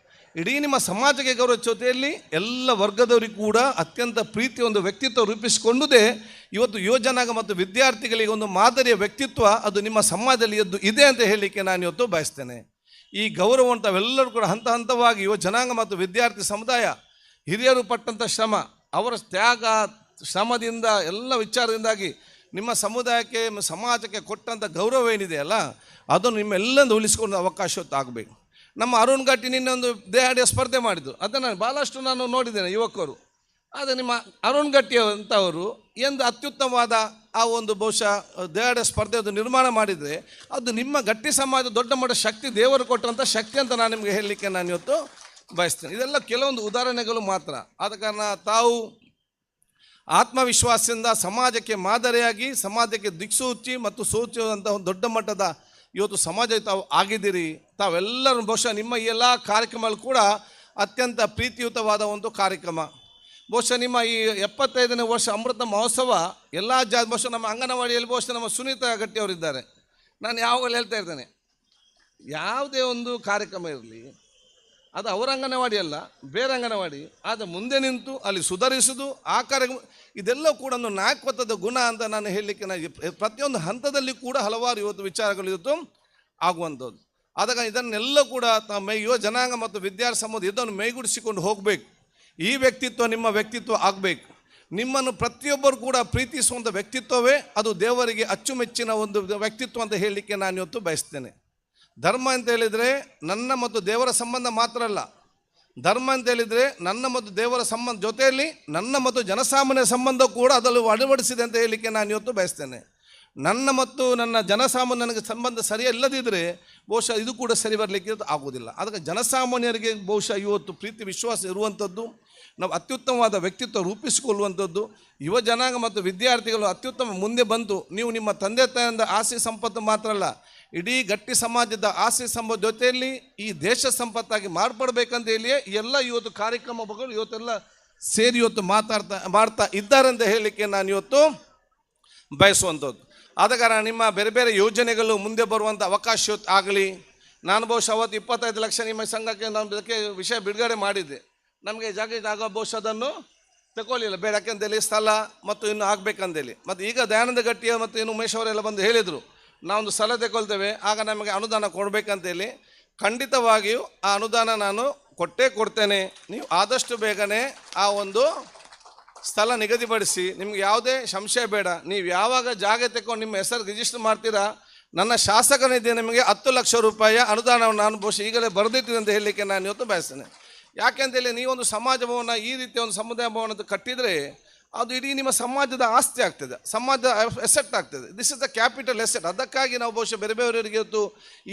ಇಡೀ ನಿಮ್ಮ ಸಮಾಜಕ್ಕೆ ಗೌರವ ಜೊತೆಯಲ್ಲಿ ಎಲ್ಲ ವರ್ಗದವರಿಗೂ ಕೂಡ ಅತ್ಯಂತ ಪ್ರೀತಿಯ ಒಂದು ವ್ಯಕ್ತಿತ್ವ ರೂಪಿಸಿಕೊಂಡುದೇ ಇವತ್ತು ಯುವಜನಾಂಗ ಮತ್ತು ವಿದ್ಯಾರ್ಥಿಗಳಿಗೆ ಒಂದು ಮಾದರಿಯ ವ್ಯಕ್ತಿತ್ವ ಅದು ನಿಮ್ಮ ಸಮಾಜದಲ್ಲಿ ಎದ್ದು ಇದೆ ಅಂತ ಹೇಳಲಿಕ್ಕೆ ನಾನು ಇವತ್ತು ಬಯಸ್ತೇನೆ. ಈ ಗೌರವವನ್ನು ತಾವೆಲ್ಲರೂ ಕೂಡ ಹಂತ ಹಂತವಾಗಿ ಯುವ ಜನಾಂಗ ಮತ್ತು ವಿದ್ಯಾರ್ಥಿ ಸಮುದಾಯ ಹಿರಿಯರು ಪಟ್ಟಂಥ ಶ್ರಮ, ಅವರ ತ್ಯಾಗ, ಶ್ರಮದಿಂದ ಎಲ್ಲ ವಿಚಾರದಿಂದಾಗಿ ನಿಮ್ಮ ಸಮುದಾಯಕ್ಕೆ, ನಿಮ್ಮ ಸಮಾಜಕ್ಕೆ ಕೊಟ್ಟಂಥ ಗೌರವ ಏನಿದೆ ಅಲ್ಲ, ಅದನ್ನು ನಿಮ್ಮೆಲ್ಲಂದು ಉಳಿಸಿಕೊಂಡು ಅವಕಾಶ ಆಗಬೇಕು. ನಮ್ಮ ಅರುಣ್ ಗಟ್ಟಿ ನಿನ್ನೆ ಒಂದು ದೇಹಾಡಿಯ ಸ್ಪರ್ಧೆ ಮಾಡಿದರು, ಅದನ್ನು ಭಾಳಷ್ಟು ನಾನು ನೋಡಿದ್ದೇನೆ ಯುವಕರು. ಆದರೆ ನಿಮ್ಮ ಅರುಣ್ ಗಟ್ಟಿ ಅಂತವರು ಎಂದು ಅತ್ಯುತ್ತಮವಾದ ಆ ಒಂದು ಬಹುಶಃ ದೇಹಾಡಿಯ ಸ್ಪರ್ಧೆ ಅದು ನಿರ್ಮಾಣ ಮಾಡಿದರೆ ಅದು ನಿಮ್ಮ ಗಟ್ಟಿ ಸಮಾಜ ದೊಡ್ಡ ಮಟ್ಟ ಶಕ್ತಿ, ದೇವರು ಕೊಟ್ಟಂಥ ಶಕ್ತಿ ಅಂತ ನಾನು ನಿಮಗೆ ಹೇಳಲಿಕ್ಕೆ ನಾನು ಇವತ್ತು ಬಯಸ್ತೇನೆ. ಇದೆಲ್ಲ ಕೆಲವೊಂದು ಉದಾಹರಣೆಗಳು ಮಾತ್ರ. ಆದ ಕಾರಣ ತಾವು ಆತ್ಮವಿಶ್ವಾಸದಿಂದ ಸಮಾಜಕ್ಕೆ ಮಾದರಿಯಾಗಿ, ಸಮಾಜಕ್ಕೆ ದಿಕ್ಸೂಚಿ ಮತ್ತು ಸೂಚಿಸುವಂಥ ಒಂದು ದೊಡ್ಡ ಮಟ್ಟದ ಇವತ್ತು ಸಮಾಜ ತಾವು ಆಗಿದ್ದೀರಿ. ತಾವೆಲ್ಲರೂ ಬಹುಶಃ ನಿಮ್ಮ ಈ ಎಲ್ಲ ಕಾರ್ಯಕ್ರಮಗಳು ಕೂಡ ಅತ್ಯಂತ ಪ್ರೀತಿಯುತವಾದ ಒಂದು ಕಾರ್ಯಕ್ರಮ. ಬಹುಶಃ ನಿಮ್ಮ ಈ 75ನೇ ವರ್ಷ ಅಮೃತ ಮಹೋತ್ಸವ ಎಲ್ಲ ಜಾತಿ, ಬಹುಶಃ ನಮ್ಮ ಅಂಗನವಾಡಿಯಲ್ಲಿ ಬಹುಶಃ ನಮ್ಮ ಸುನೀತಾ ಗಟ್ಟಿಯವರಿದ್ದಾರೆ. ನಾನು ಯಾವಾಗಲೂ ಹೇಳ್ತಾ ಇರ್ತೇನೆ, ಯಾವುದೇ ಒಂದು ಕಾರ್ಯಕ್ರಮ ಇರಲಿ, ಅದು ಅವರ ಅಂಗನವಾಡಿ ಅಲ್ಲ, ಬೇರೆ ಅಂಗನವಾಡಿ, ಆದರೆ ಮುಂದೆ ನಿಂತು ಅಲ್ಲಿ ಸುಧಾರಿಸೋದು ಆ ಕಾರ್ಯಕ್ರಮ, ಇದೆಲ್ಲ ಕೂಡ ಒಂದು ನಾಯಕತ್ವದ ಗುಣ ಅಂತ ನಾನು ಹೇಳಲಿಕ್ಕೆ ನಾನು ಪ್ರತಿಯೊಂದು ಹಂತದಲ್ಲಿ ಕೂಡ ಹಲವಾರು ಇವತ್ತು ವಿಚಾರಗಳು ಇವತ್ತು ಆಗುವಂಥದ್ದು. ಆದಾಗ ಇದನ್ನೆಲ್ಲ ಕೂಡ ತಮ್ಮ ಯುವ ಜನಾಂಗ ಮತ್ತು ವಿದ್ಯಾರ್ಥಿ ಸಮೂಹ ಇದನ್ನು ಮೈಗೂಡಿಸಿಕೊಂಡು ಹೋಗಬೇಕು. ಈ ವ್ಯಕ್ತಿತ್ವ ನಿಮ್ಮ ವ್ಯಕ್ತಿತ್ವ ಆಗಬೇಕು. ನಿಮ್ಮನ್ನು ಪ್ರತಿಯೊಬ್ಬರು ಕೂಡ ಪ್ರೀತಿಸುವಂಥ ವ್ಯಕ್ತಿತ್ವವೇ ಅದು ದೇವರಿಗೆ ಅಚ್ಚುಮೆಚ್ಚಿನ ಒಂದು ವ್ಯಕ್ತಿತ್ವ ಅಂತ ಹೇಳಲಿಕ್ಕೆ ನಾನು ಇವತ್ತು ಬಯಸ್ತೇನೆ. ಧರ್ಮ ಅಂತ ಹೇಳಿದರೆ ನನ್ನ ಮತ್ತು ದೇವರ ಸಂಬಂಧ ಮಾತ್ರ ಅಲ್ಲ. ಧರ್ಮ ಅಂತ ಹೇಳಿದರೆ ನನ್ನ ಮತ್ತು ದೇವರ ಸಂಬಂಧ ಜೊತೆಯಲ್ಲಿ ನನ್ನ ಮತ್ತು ಜನಸಾಮಾನ್ಯ ಸಂಬಂಧ ಕೂಡ ಅದರಲ್ಲಿ ಅಳವಡಿಸಿದೆ ಅಂತ ಹೇಳಲಿಕ್ಕೆ ನಾನು ಇವತ್ತು ಬಯಸ್ತೇನೆ. ನನ್ನ ಮತ್ತು ನನ್ನ ಜನಸಾಮಾನ್ಯ ನನಗೆ ಸಂಬಂಧ ಸರಿಯಲ್ಲದಿದ್ದರೆ ಬಹುಶಃ ಇದು ಕೂಡ ಸರಿ ಬರಲಿಕ್ಕೆ ಆಗೋದಿಲ್ಲ. ಅದಕ್ಕೆ ಜನಸಾಮಾನ್ಯರಿಗೆ ಬಹುಶಃ ಇವತ್ತು ಪ್ರೀತಿ ವಿಶ್ವಾಸ ಇರುವಂಥದ್ದು, ನಾವು ಅತ್ಯುತ್ತಮವಾದ ವ್ಯಕ್ತಿತ್ವ ರೂಪಿಸಿಕೊಳ್ಳುವಂಥದ್ದು, ಯುವ ಜನಾಂಗ ಮತ್ತು ವಿದ್ಯಾರ್ಥಿಗಳು ಅತ್ಯುತ್ತಮ ಮುಂದೆ ಬಂತು. ನೀವು ನಿಮ್ಮ ತಂದೆ ತಾಯಿಂದ ಆಸ್ತಿ ಸಂಪತ್ತು ಮಾತ್ರ ಅಲ್ಲ, ಇಡೀ ಗಟ್ಟಿ ಸಮಾಜದ ಆಸ್ತಿ ಸಂಪತ್ತು ಜೊತೆಯಲ್ಲಿ ಈ ದೇಶ ಸಂಪತ್ತಾಗಿ ಮಾರ್ಪಡಬೇಕಂತ ಹೇಳಿಯೇ ಎಲ್ಲ ಇವತ್ತು ಕಾರ್ಯಕ್ರಮಗಳು ಇವತ್ತೆಲ್ಲ ಸೇರಿ ಇವತ್ತು ಮಾಡ್ತಾ ಇದ್ದಾರೆ ಅಂತ ಹೇಳಲಿಕ್ಕೆ ನಾನು ಇವತ್ತು ಬಯಸುವಂಥದ್ದು. ಆದ ಕಾರಣ ನಿಮ್ಮ ಬೇರೆ ಬೇರೆ ಯೋಜನೆಗಳು ಮುಂದೆ ಬರುವಂಥ ಅವಕಾಶ ಆಗಲಿ. ನಾನು ಬಹುಶಃ ಅವತ್ತು 25 ಲಕ್ಷ ನಿಮ್ಮ ಸಂಘಕ್ಕೆ ನಾನು ಅದಕ್ಕೆ ವಿಷಯ ಬಿಡುಗಡೆ ಮಾಡಿದ್ದೆ. ನಮಗೆ ಜಾಗ ಜಾಗ ಬಹುಶಃ ಅದನ್ನು ತಗೊಳ್ಳಿಲ್ಲ, ಬೇಡ ಯಾಕೆಂತೇಳಿ ಸ್ಥಳ ಮತ್ತು ಇನ್ನು ಆಗಬೇಕಂತೇಳಿ. ಮತ್ತು ಈಗ ದಯಾನಂದ ಗಟ್ಟಿಯ ಮತ್ತು ಇನ್ನು ಉಮೇಶ್ ಅವರೆಲ್ಲ ಬಂದು ಹೇಳಿದರು, ನಾವೊಂದು ಸ್ಥಳ ತಗೊಳ್ತೇವೆ, ಆಗ ನಮಗೆ ಅನುದಾನ ಕೊಡಬೇಕಂತೇಳಿ. ಖಂಡಿತವಾಗಿಯೂ ಆ ಅನುದಾನ ನಾನು ಕೊಟ್ಟೇ ಕೊಡ್ತೇನೆ. ನೀವು ಆದಷ್ಟು ಬೇಗನೆ ಆ ಒಂದು ಸ್ಥಳ ನಿಗದಿಪಡಿಸಿ, ನಿಮ್ಗೆ ಯಾವುದೇ ಸಂಶಯ ಬೇಡ. ನೀವು ಯಾವಾಗ ಜಾಗ ತಗೊಂಡು ನಿಮ್ಮ ಹೆಸರು ರಿಜಿಸ್ಟರ್ ಮಾಡ್ತೀರಾ, ನನ್ನ ಶಾಸಕನಿದ್ದೆ ನಿಮಗೆ 10 ಲಕ್ಷ ರೂಪಾಯಿಯ ಅನುದಾನವನ್ನು ನಾನು ಬಹುಶಃ ಈಗಲೇ ಬರೆದಿದ್ದೀನಿ ಅಂತ ಹೇಳಲಿಕ್ಕೆ ನಾನು ಇವತ್ತು ಬಯಸ್ತೇನೆ. ಯಾಕೆಂತೇಳಿ ನೀವೊಂದು ಸಮಾಜ ಭವನ ಈ ರೀತಿಯ ಒಂದು ಸಮುದಾಯ ಭವನ ಕಟ್ಟಿದರೆ ಅದು ಇಡೀ ನಿಮ್ಮ ಸಮಾಜದ ಆಸ್ತಿ ಆಗ್ತದೆ, ಸಮಾಜದ ಎಸೆಟ್ ಆಗ್ತದೆ. This is the capital asset. ಅದಕ್ಕಾಗಿ ನಾವು ಬಹುಶಃ ಬೇರೆ ಬೇರೆಯವರಿಗೆ ಇವತ್ತು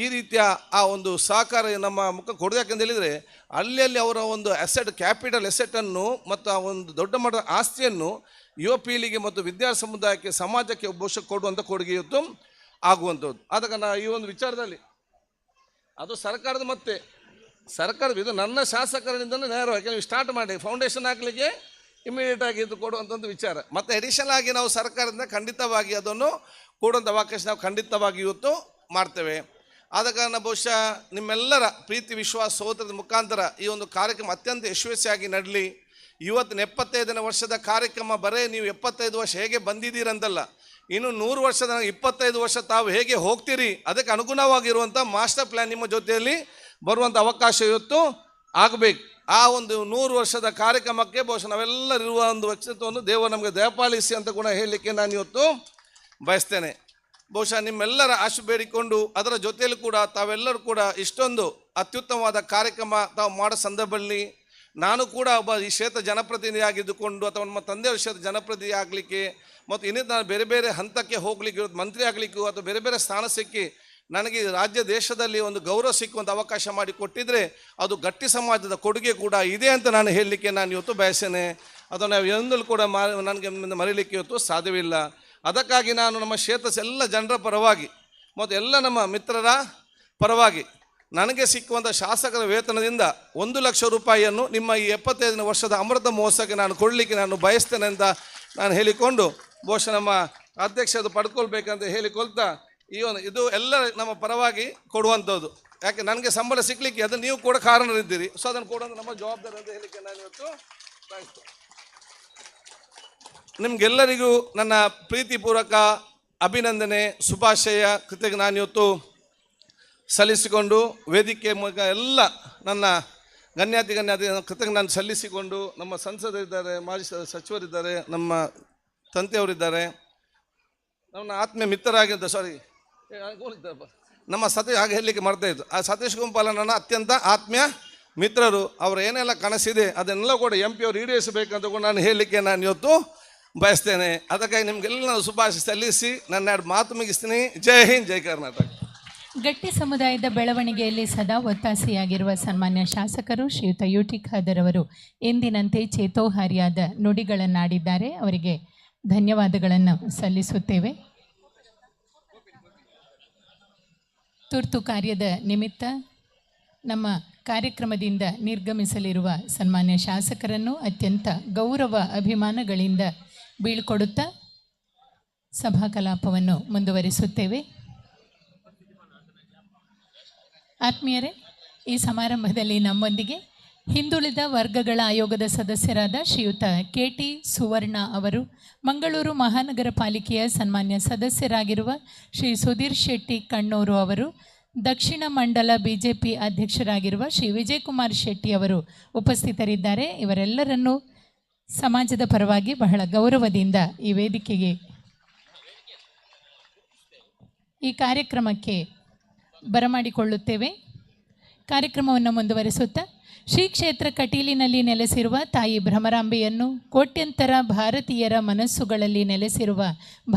ಈ ರೀತಿಯ ಆ ಒಂದು ಸಹಕಾರ ನಮ್ಮ ಮುಖ ಕೊಡೋದು. ಯಾಕೆಂತ ಹೇಳಿದರೆ ಅಲ್ಲಿ ಅವರ ಒಂದು ಎಸೆಟ್, ಕ್ಯಾಪಿಟಲ್ ಎಸೆಟನ್ನು ಮತ್ತು ಆ ಒಂದು ದೊಡ್ಡ ಮಟ್ಟದ ಆಸ್ತಿಯನ್ನು ಯುವ ಪೀಳಿಗೆ ಮತ್ತು ವಿದ್ಯಾರ್ಥಿ ಸಮುದಾಯಕ್ಕೆ, ಸಮಾಜಕ್ಕೆ ಬಹುಶಃ ಕೊಡುವಂಥ ಕೊಡುಗೆ ಇವತ್ತು ಆಗುವಂಥದ್ದು. ಆದ ಕಾರಣ ಈ ಒಂದು ವಿಚಾರದಲ್ಲಿ ಅದು ಸರ್ಕಾರದ ಮತ್ತೆ ಸರ್ಕಾರದ ಇದು ನನ್ನ ಶಾಸಕರಿಂದಲೇ ನೇರವಾಗಿ ನೀವು ಸ್ಟಾರ್ಟ್ ಮಾಡಿ ಫೌಂಡೇಶನ್ ಹಾಕಲಿಕ್ಕೆ ಇಮಿಡಿಯೇಟ್ ಆಗಿ ಇದು ಕೊಡುವಂಥದ್ದು ವಿಚಾರ. ಮತ್ತು ಅಡಿಷನಲ್ ಆಗಿ ನಾವು ಸರ್ಕಾರದಿಂದ ಖಂಡಿತವಾಗಿ ಅದನ್ನು ಕೊಡುವಂಥ ಅವಕಾಶ ನಾವು ಖಂಡಿತವಾಗಿ ಇವತ್ತು ಮಾಡ್ತೇವೆ. ಆದ ಕಾರಣ ಬಹುಶಃ ನಿಮ್ಮೆಲ್ಲರ ಪ್ರೀತಿ ವಿಶ್ವಾಸ ಸೋದರದ ಮುಖಾಂತರ ಈ ಒಂದು ಕಾರ್ಯಕ್ರಮ ಅತ್ಯಂತ ಯಶಸ್ವಿಯಾಗಿ ನಡಲಿ. ಇವತ್ತಿನ 75ನೇ ವರ್ಷದ ಕಾರ್ಯಕ್ರಮ ಬರೇ ನೀವು 75 ವರ್ಷ ಹೇಗೆ ಬಂದಿದ್ದೀರಂತಲ್ಲ, ಇನ್ನು 100 ವರ್ಷದ 25 ವರ್ಷ ತಾವು ಹೇಗೆ ಹೋಗ್ತೀರಿ ಅದಕ್ಕೆ ಅನುಗುಣವಾಗಿರುವಂಥ ಮಾಸ್ಟರ್ ಪ್ಲ್ಯಾನ್ ನಿಮ್ಮ ಜೊತೆಯಲ್ಲಿ ಬರುವಂಥ ಅವಕಾಶ ಇವತ್ತು ಆಗಬೇಕು. ಆ ಒಂದು 100 ವರ್ಷದ ಕಾರ್ಯಕ್ರಮಕ್ಕೆ ಬಹುಶಃ ನಾವೆಲ್ಲರಿರುವ ಒಂದು ವ್ಯಕ್ತಿತ್ವವನ್ನು ದೇವರು ನಮಗೆ ದಯಪಾಲಿಸಿ ಅಂತ ಕೂಡ ಹೇಳಲಿಕ್ಕೆ ನಾನು ಇವತ್ತು ಬಯಸ್ತೇನೆ. ಬಹುಶಃ ನಿಮ್ಮೆಲ್ಲರ ಆಶೆ ಬೇಡಿಕೊಂಡು ಅದರ ಜೊತೆಯಲ್ಲೂ ಕೂಡ ತಾವೆಲ್ಲರೂ ಕೂಡ ಇಷ್ಟೊಂದು ಅತ್ಯುತ್ತಮವಾದ ಕಾರ್ಯಕ್ರಮ ತಾವು ಮಾಡೋ ಸಂದರ್ಭದಲ್ಲಿ ನಾನು ಕೂಡ ಒಬ್ಬ ಈ ಕ್ಷೇತ್ರ ಜನಪ್ರತಿನಿಧಿಯಾಗಿದ್ದುಕೊಂಡು ಅಥವಾ ನಮ್ಮ ತಂದೆಯವ್ರ ಕ್ಷೇತ್ರ ಜನಪ್ರತಿನಿಧಿ ಆಗಲಿಕ್ಕೆ ಮತ್ತು ಇನ್ನೂ ನಾನು ಬೇರೆ ಬೇರೆ ಹಂತಕ್ಕೆ ಹೋಗಲಿಕ್ಕೆ, ಇವತ್ತು ಮಂತ್ರಿ ಆಗಲಿಕ್ಕೂ ಅಥವಾ ಬೇರೆ ಬೇರೆ ಸ್ಥಾನ ಸಿಕ್ಕಿ ನನಗೆ ರಾಜ್ಯ ದೇಶದಲ್ಲಿ ಒಂದು ಗೌರವ ಸಿಕ್ಕುವಂಥ ಅವಕಾಶ ಮಾಡಿ ಕೊಟ್ಟಿದ್ದರೆ ಅದು ಗಟ್ಟಿ ಸಮಾಜದ ಕೊಡುಗೆ ಕೂಡ ಇದೆ ಅಂತ ನಾನು ಹೇಳಲಿಕ್ಕೆ ನಾನು ಇವತ್ತು ಬಯಸ್ತೇನೆ. ಅದನ್ನು ನಾವು ಎಂದಲೂ ಕೂಡ ನನಗೆ ಮರೀಲಿಕ್ಕೆ ಇವತ್ತು ಸಾಧ್ಯವಿಲ್ಲ. ಅದಕ್ಕಾಗಿ ನಾನು ನಮ್ಮ ಕ್ಷೇತ್ರ ಎಲ್ಲ ಜನರ ಪರವಾಗಿ ಮತ್ತು ಎಲ್ಲ ನಮ್ಮ ಮಿತ್ರರ ಪರವಾಗಿ ನನಗೆ ಸಿಕ್ಕುವಂಥ ಶಾಸಕರ ವೇತನದಿಂದ 1 ಲಕ್ಷ ರೂಪಾಯಿಯನ್ನು ನಿಮ್ಮ ಈ 75ನೇ ವರ್ಷದ ಅಮೃತ ಮಹೋತ್ಸವಕ್ಕೆ ನಾನು ಕೊಡಲಿಕ್ಕೆ ನಾನು ಬಯಸ್ತೇನೆ ಅಂತ ನಾನು ಹೇಳಿಕೊಂಡು ಬಹುಶಃ ನಮ್ಮ ಅಧ್ಯಕ್ಷರು ಪಡ್ಕೊಳ್ಬೇಕಂತ ಹೇಳಿಕೊಳ್ತಾ ಈ ಒಂದು ಇದು ಎಲ್ಲ ನಮ್ಮ ಪರವಾಗಿ ಕೊಡುವಂಥದ್ದು. ಯಾಕೆ ನನಗೆ ಸಂಬಳ ಸಿಕ್ಕಲಿಕ್ಕೆ ಅದನ್ನು ನೀವು ಕೂಡ ಕಾರಣರಿದ್ದೀರಿ. ಸೊ ಅದನ್ನು ಕೊಡೋದು ನಮ್ಮ ಜವಾಬ್ದಾರಿ ಅಂತ ಹೇಳಲಿಕ್ಕೆ ನಾನು ಇವತ್ತು ಬಯಸ್ತೇನೆ. ನಿಮಗೆಲ್ಲರಿಗೂ ನನ್ನ ಪ್ರೀತಿಪೂರ್ವಕ ಅಭಿನಂದನೆ, ಶುಭಾಶಯ, ಕೃತಜ್ಞ ನಾನು ಇವತ್ತು ಸಲ್ಲಿಸಿಕೊಂಡು ವೇದಿಕೆ ಮೂಲಕ ಎಲ್ಲ ನನ್ನ ಗಣ್ಯಾತಿ ಗಣ್ಯಾತಿ ಕೃತಜ್ಞ ನಾನು ಸಲ್ಲಿಸಿಕೊಂಡು, ನಮ್ಮ ಸಂಸದರಿದ್ದಾರೆ, ಮಾಜಿ ಸಚಿವರಿದ್ದಾರೆ, ನಮ್ಮ ತಂದೆಯವರಿದ್ದಾರೆ, ನಮ್ಮ ಆತ್ಮೀಯ ಮಿತ್ರರಾಗಿದ್ದ ಸಾರಿ ನಮ್ಮ ಸತೀಶ್ ಹಾಗೆ ಹೇಳಲಿಕ್ಕೆ ಮರ್ತಾ ಇತ್ತು. ಆ ಸತೀಶ್ ಕುಂಪಾಲನನ್ನ ಅತ್ಯಂತ ಆತ್ಮೀಯ ಮಿತ್ರರು, ಅವರು ಏನೆಲ್ಲ ಕನಸಿದೆ ಅದನ್ನೆಲ್ಲ ಕೂಡ ಎಂ ಪಿ ಅವರು ಈಡೇರಿಸಬೇಕಂತ ಕೂಡ ನಾನು ಹೇಳಲಿಕ್ಕೆ ನಾನು ಇವತ್ತು ಬಯಸ್ತೇನೆ. ಅದಕ್ಕಾಗಿ ನಿಮಗೆಲ್ಲ ನಾನು ಶುಭಾಶಯ ಸಲ್ಲಿಸಿ ನನ್ನ ಎರಡು ಮಾತು ಮುಗಿಸ್ತೀನಿ. ಜೈ ಹಿಂದ್, ಜೈ ಕರ್ನಾಟಕ. ಗಟ್ಟಿ ಸಮುದಾಯದ ಬೆಳವಣಿಗೆಯಲ್ಲಿ ಸದಾ ಒತ್ತಾಸೆಯಾಗಿರುವ ಸನ್ಮಾನ್ಯ ಶಾಸಕರು ಶ್ರೀಯುತ ಯು ಟಿ ಖಾದರ್ ಅವರು ಎಂದಿನಂತೆ ಚೇತೋಹಾರಿಯಾದ ನುಡಿಗಳನ್ನಾಡಿದ್ದಾರೆ. ಅವರಿಗೆ ಧನ್ಯವಾದಗಳನ್ನು ಸಲ್ಲಿಸುತ್ತೇವೆ. ತುರ್ತು ಕಾರ್ಯದ ನಿಮಿತ್ತ ನಮ್ಮ ಕಾರ್ಯಕ್ರಮದಿಂದ ನಿರ್ಗಮಿಸಲಿರುವ ಸನ್ಮಾನ್ಯ ಶಾಸಕರನ್ನು ಅತ್ಯಂತ ಗೌರವ ಅಭಿಮಾನಗಳಿಂದ ಬೀಳ್ಕೊಡುತ್ತಾ ಸಭಾ ಕಲಾಪವನ್ನು ಮುಂದುವರಿಸುತ್ತೇವೆ. ಆತ್ಮೀಯರೇ, ಈ ಸಮಾರಂಭದಲ್ಲಿ ನಮ್ಮೊಂದಿಗೆ ಹಿಂದುಳಿದ ವರ್ಗಗಳ ಆಯೋಗದ ಸದಸ್ಯರಾದ ಶ್ರೀಯುತ ಕೆ ಟಿ ಸುವರ್ಣ ಅವರು, ಮಂಗಳೂರು ಮಹಾನಗರ ಪಾಲಿಕೆಯ ಸನ್ಮಾನ್ಯ ಸದಸ್ಯರಾಗಿರುವ ಶ್ರೀ ಸುಧೀರ್ ಶೆಟ್ಟಿ ಕಣ್ಣೂರು ಅವರು, ದಕ್ಷಿಣ ಮಂಡಲ ಬಿಜೆಪಿ ಅಧ್ಯಕ್ಷರಾಗಿರುವ ಶ್ರೀ ವಿಜಯಕುಮಾರ್ ಶೆಟ್ಟಿ ಅವರು ಉಪಸ್ಥಿತರಿದ್ದಾರೆ. ಇವರೆಲ್ಲರನ್ನೂ ಸಮಾಜದ ಪರವಾಗಿ ಬಹಳ ಗೌರವದಿಂದ ಈ ವೇದಿಕೆಗೆ, ಈ ಕಾರ್ಯಕ್ರಮಕ್ಕೆ ಬರಮಾಡಿಕೊಳ್ಳುತ್ತೇವೆ. ಕಾರ್ಯಕ್ರಮವನ್ನು ಮುಂದುವರಿಸುತ್ತಾ, ಶ್ರೀ ಕ್ಷೇತ್ರ ಕಟೀಲಿನಲ್ಲಿ ನೆಲೆಸಿರುವ ತಾಯಿ ಭ್ರಮರಾಂಬೆಯನ್ನು, ಕೋಟ್ಯಂತರ ಭಾರತೀಯರ ಮನಸ್ಸುಗಳಲ್ಲಿ ನೆಲೆಸಿರುವ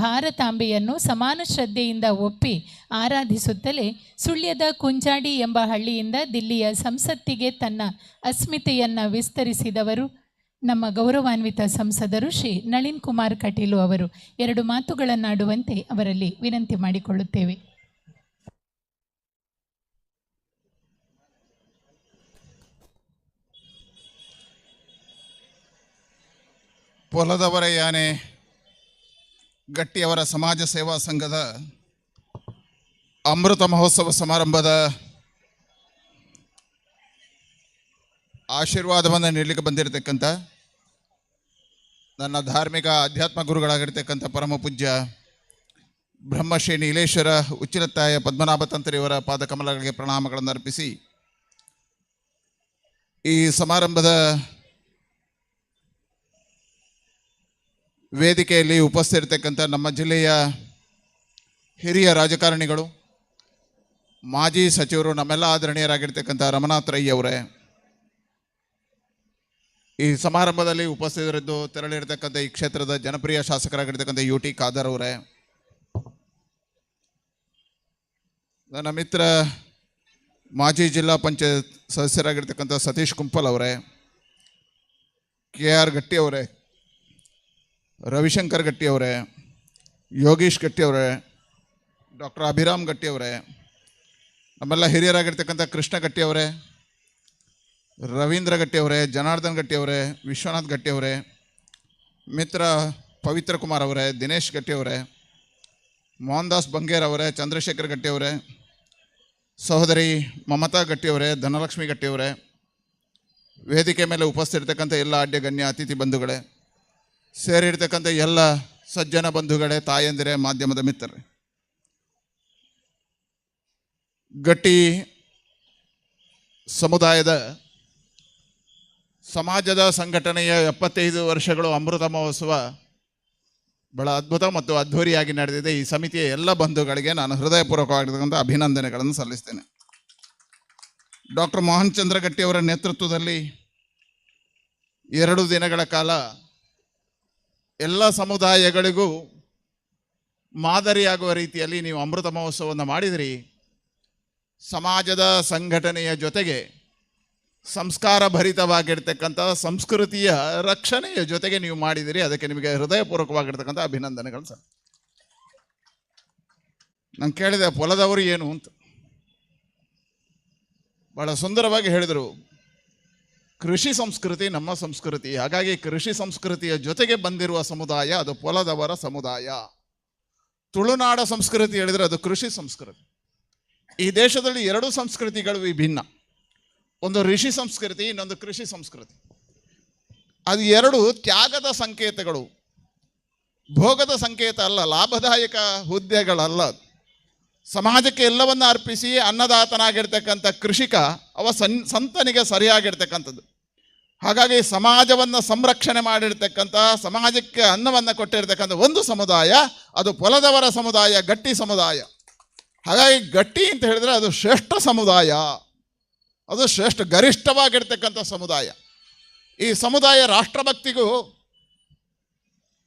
ಭಾರತಾಂಬೆಯನ್ನು ಸಮಾನ ಶ್ರದ್ಧೆಯಿಂದ ಒಪ್ಪಿ ಆರಾಧಿಸುತ್ತಲೇ ಸುಳ್ಯದ ಕುಂಜಾಡಿ ಎಂಬ ಹಳ್ಳಿಯಿಂದ ದಿಲ್ಲಿಯ ಸಂಸತ್ತಿಗೆ ತನ್ನ ಅಸ್ಮಿತೆಯನ್ನು ವಿಸ್ತರಿಸಿದವರು ನಮ್ಮ ಗೌರವಾನ್ವಿತ ಸಂಸದರು ಶ್ರೀ ನಳಿನ್ ಕುಮಾರ್ ಕಟೀಲು ಅವರು. ಎರಡು ಮಾತುಗಳನ್ನಾಡುವಂತೆ ಅವರಲ್ಲಿ ವಿನಂತಿ ಮಾಡಿಕೊಳ್ಳುತ್ತೇವೆ. ಪೊಲದವರ ಯಾನೆ ಗಟ್ಟಿಯವರ ಸಮಾಜ ಸೇವಾ ಸಂಘದ ಅಮೃತ ಮಹೋತ್ಸವ ಸಮಾರಂಭದ ಆಶೀರ್ವಾದವನ್ನು ನೀಡಲಿಕ್ಕೆ ಬಂದಿರತಕ್ಕಂಥ ನನ್ನ ಧಾರ್ಮಿಕ ಆಧ್ಯಾತ್ಮ ಗುರುಗಳಾಗಿರ್ತಕ್ಕಂಥ ಪರಮ ಪೂಜ್ಯ ಬ್ರಹ್ಮಶ್ರೀ ನೀಲೇಶ್ವರ ಉಚ್ಚಿಲತ್ತಾಯ ಪದ್ಮನಾಭ ತಂತ್ರಿಯವರ ಪಾದಕಮಲಗಳಿಗೆ ಪ್ರಣಾಮಗಳನ್ನು ಅರ್ಪಿಸಿ ಈ ಸಮಾರಂಭದ ವೇದಿಕೆಯಲ್ಲಿ ಉಪಸ್ಥಿತಿರ್ತಕ್ಕಂಥ ನಮ್ಮ ಜಿಲ್ಲೆಯ ಹಿರಿಯ ರಾಜಕಾರಣಿಗಳು, ಮಾಜಿ ಸಚಿವರು, ನಮ್ಮೆಲ್ಲ ಆದರಣೀಯರಾಗಿರ್ತಕ್ಕಂಥ ರಮನಾಥ್ ರೈ ಅವರೇ, ಈ ಸಮಾರಂಭದಲ್ಲಿ ಉಪಸ್ಥಿತರಿದ್ದು ತೆರಳಿರ್ತಕ್ಕಂಥ ಈ ಕ್ಷೇತ್ರದ ಜನಪ್ರಿಯ ಶಾಸಕರಾಗಿರ್ತಕ್ಕಂಥ ಯು ಟಿ ಖಾದರ್ ಅವರೇ, ನನ್ನ ಮಿತ್ರ ಮಾಜಿ ಜಿಲ್ಲಾ ಪಂಚಾಯತ್ ಸದಸ್ಯರಾಗಿರ್ತಕ್ಕಂಥ ಸತೀಶ್ ಕುಂಪಲ್ ಅವರೇ, ಕೆ ಆರ್ ಗಟ್ಟಿ ಅವರೇ, ರವಿಶಂಕರ್ ಗಟ್ಟಿ ಅವರೇ, ಯೋಗೀಶ್ ಗಟ್ಟಿ ಅವರೇ, ಡಾಕ್ಟರ್ ಅಭಿರಾಮ್ ಗಟ್ಟಿ ಅವರೇ, ನಮ್ಮೆಲ್ಲ ಹಿರಿಯರಾಗಿರ್ತಕ್ಕಂಥ ಕೃಷ್ಣ ಗಟ್ಟಿ ಅವರೇ, ರವೀಂದ್ರ ಗಟ್ಟಿ ಅವರೇ, ಜನಾರ್ದನ್ ಗಟ್ಟಿ ಅವರೇ, ವಿಶ್ವನಾಥ್ ಗಟ್ಟಿ ಅವರೇ, ಮಿತ್ರ ಪವಿತ್ರ ಕುಮಾರ್ ಅವರೇ, ದಿನೇಶ್ ಗಟ್ಟಿ ಅವರೇ, ಮೋಹನ್ ದಾಸ್ ಬಂಗೇರ್ ಅವರೇ, ಚಂದ್ರಶೇಖರ್ ಗಟ್ಟಿ ಅವರೇ, ಸಹೋದರಿ ಮಮತಾ ಗಟ್ಟಿ ಅವರೇ, ಧನಲಕ್ಷ್ಮಿ ಗಟ್ಟಿ ಅವರೇ, ವೇದಿಕೆ ಮೇಲೆ ಉಪಸ್ಥಿತಿರ್ತಕ್ಕಂಥ ಎಲ್ಲ ಅಡ್ಯ ಗಣ್ಯ ಅತಿಥಿ ಬಂಧುಗಳೇ, ಸೇರಿರ್ತಕ್ಕಂಥ ಎಲ್ಲ ಸಜ್ಜನ ಬಂಧುಗಳೇ, ತಾಯಂದಿರೇ, ಮಾಧ್ಯಮದ ಮಿತ್ರರೇ, ಗಟ್ಟಿ ಸಮುದಾಯದ ಸಮಾಜದ ಸಂಘಟನೆಯ 75 ವರ್ಷಗಳು ಅಮೃತ ಮಹೋತ್ಸವ ಬಹಳ ಅದ್ಭುತ ಮತ್ತು ಅದ್ಧೂರಿಯಾಗಿ ನಡೆದಿದೆ. ಈ ಸಮಿತಿಯ ಎಲ್ಲ ಬಂಧುಗಳಿಗೆ ನಾನು ಹೃದಯಪೂರ್ವಕವಾಗಿರ್ತಕ್ಕಂಥ ಅಭಿನಂದನೆಗಳನ್ನು ಸಲ್ಲಿಸ್ತೇನೆ. ಡಾಕ್ಟರ್ ಮೋಹನ್ ಚಂದ್ರ ಗಟ್ಟಿಯವರ ನೇತೃತ್ವದಲ್ಲಿ 2 ದಿನಗಳ ಕಾಲ ಎಲ್ಲ ಸಮುದಾಯಗಳಿಗೂ ಮಾದರಿಯಾಗುವ ರೀತಿಯಲ್ಲಿ ನೀವು ಅಮೃತ ಮಹೋತ್ಸವವನ್ನು ಮಾಡಿದಿರಿ. ಸಮಾಜದ ಸಂಘಟನೆಯ ಜೊತೆಗೆ ಸಂಸ್ಕಾರ ಭರಿತವಾಗಿರ್ತಕ್ಕಂಥ ಸಂಸ್ಕೃತಿಯ ರಕ್ಷಣೆಯ ಜೊತೆಗೆ ನೀವು ಮಾಡಿದಿರಿ. ಅದಕ್ಕೆ ನಿಮಗೆ ಹೃದಯಪೂರ್ವಕವಾಗಿರ್ತಕ್ಕಂಥ ಅಭಿನಂದನೆಗಳು ಸರ್. ನಾನು ಕೇಳಿದೆ ಪೊಲದವರು ಏನು ಅಂತ, ಭಾಳ ಸುಂದರವಾಗಿ ಹೇಳಿದರು. ಕೃಷಿ ಸಂಸ್ಕೃತಿ ನಮ್ಮ ಸಂಸ್ಕೃತಿ, ಹಾಗಾಗಿ ಕೃಷಿ ಸಂಸ್ಕೃತಿಯ ಜೊತೆಗೆ ಬಂದಿರುವ ಸಮುದಾಯ ಅದು ಪೊಲದವರ ಸಮುದಾಯ. ತುಳುನಾಡ ಸಂಸ್ಕೃತಿ ಹೇಳಿದರೆ ಅದು ಕೃಷಿ ಸಂಸ್ಕೃತಿ. ಈ ದೇಶದಲ್ಲಿ 2 ಸಂಸ್ಕೃತಿಗಳು ವಿಭಿನ್ನ, ಒಂದು ಋಷಿ ಸಂಸ್ಕೃತಿ, ಇನ್ನೊಂದು ಕೃಷಿ ಸಂಸ್ಕೃತಿ. ಅದು 2 ತ್ಯಾಗದ ಸಂಕೇತಗಳು, ಭೋಗದ ಸಂಕೇತ ಅಲ್ಲ, ಲಾಭದಾಯಕ ಹುದ್ದೆಗಳಲ್ಲ. ಸಮಾಜಕ್ಕೆ ಎಲ್ಲವನ್ನು ಅರ್ಪಿಸಿ ಅನ್ನದಾತನಾಗಿರ್ತಕ್ಕಂಥ ಕೃಷಿಕ ಅವ ಸಂತನಿಗೆ ಸರಿಯಾಗಿರ್ತಕ್ಕಂಥದ್ದು. ಹಾಗಾಗಿ ಸಮಾಜವನ್ನು ಸಂರಕ್ಷಣೆ ಮಾಡಿರ್ತಕ್ಕಂಥ, ಸಮಾಜಕ್ಕೆ ಅನ್ನವನ್ನು ಕೊಟ್ಟಿರ್ತಕ್ಕಂಥ ಒಂದು ಸಮುದಾಯ ಅದು ಪೊಲದವರ ಸಮುದಾಯ, ಗಟ್ಟಿ ಸಮುದಾಯ. ಹಾಗಾಗಿ ಗಟ್ಟಿ ಅಂತ ಹೇಳಿದ್ರೆ ಅದು ಶ್ರೇಷ್ಠ ಸಮುದಾಯ, ಅದು ಶ್ರೇಷ್ಠ ಗರಿಷ್ಠವಾಗಿರ್ತಕ್ಕಂಥ ಸಮುದಾಯ. ಈ ಸಮುದಾಯ ರಾಷ್ಟ್ರಭಕ್ತಿಗೂ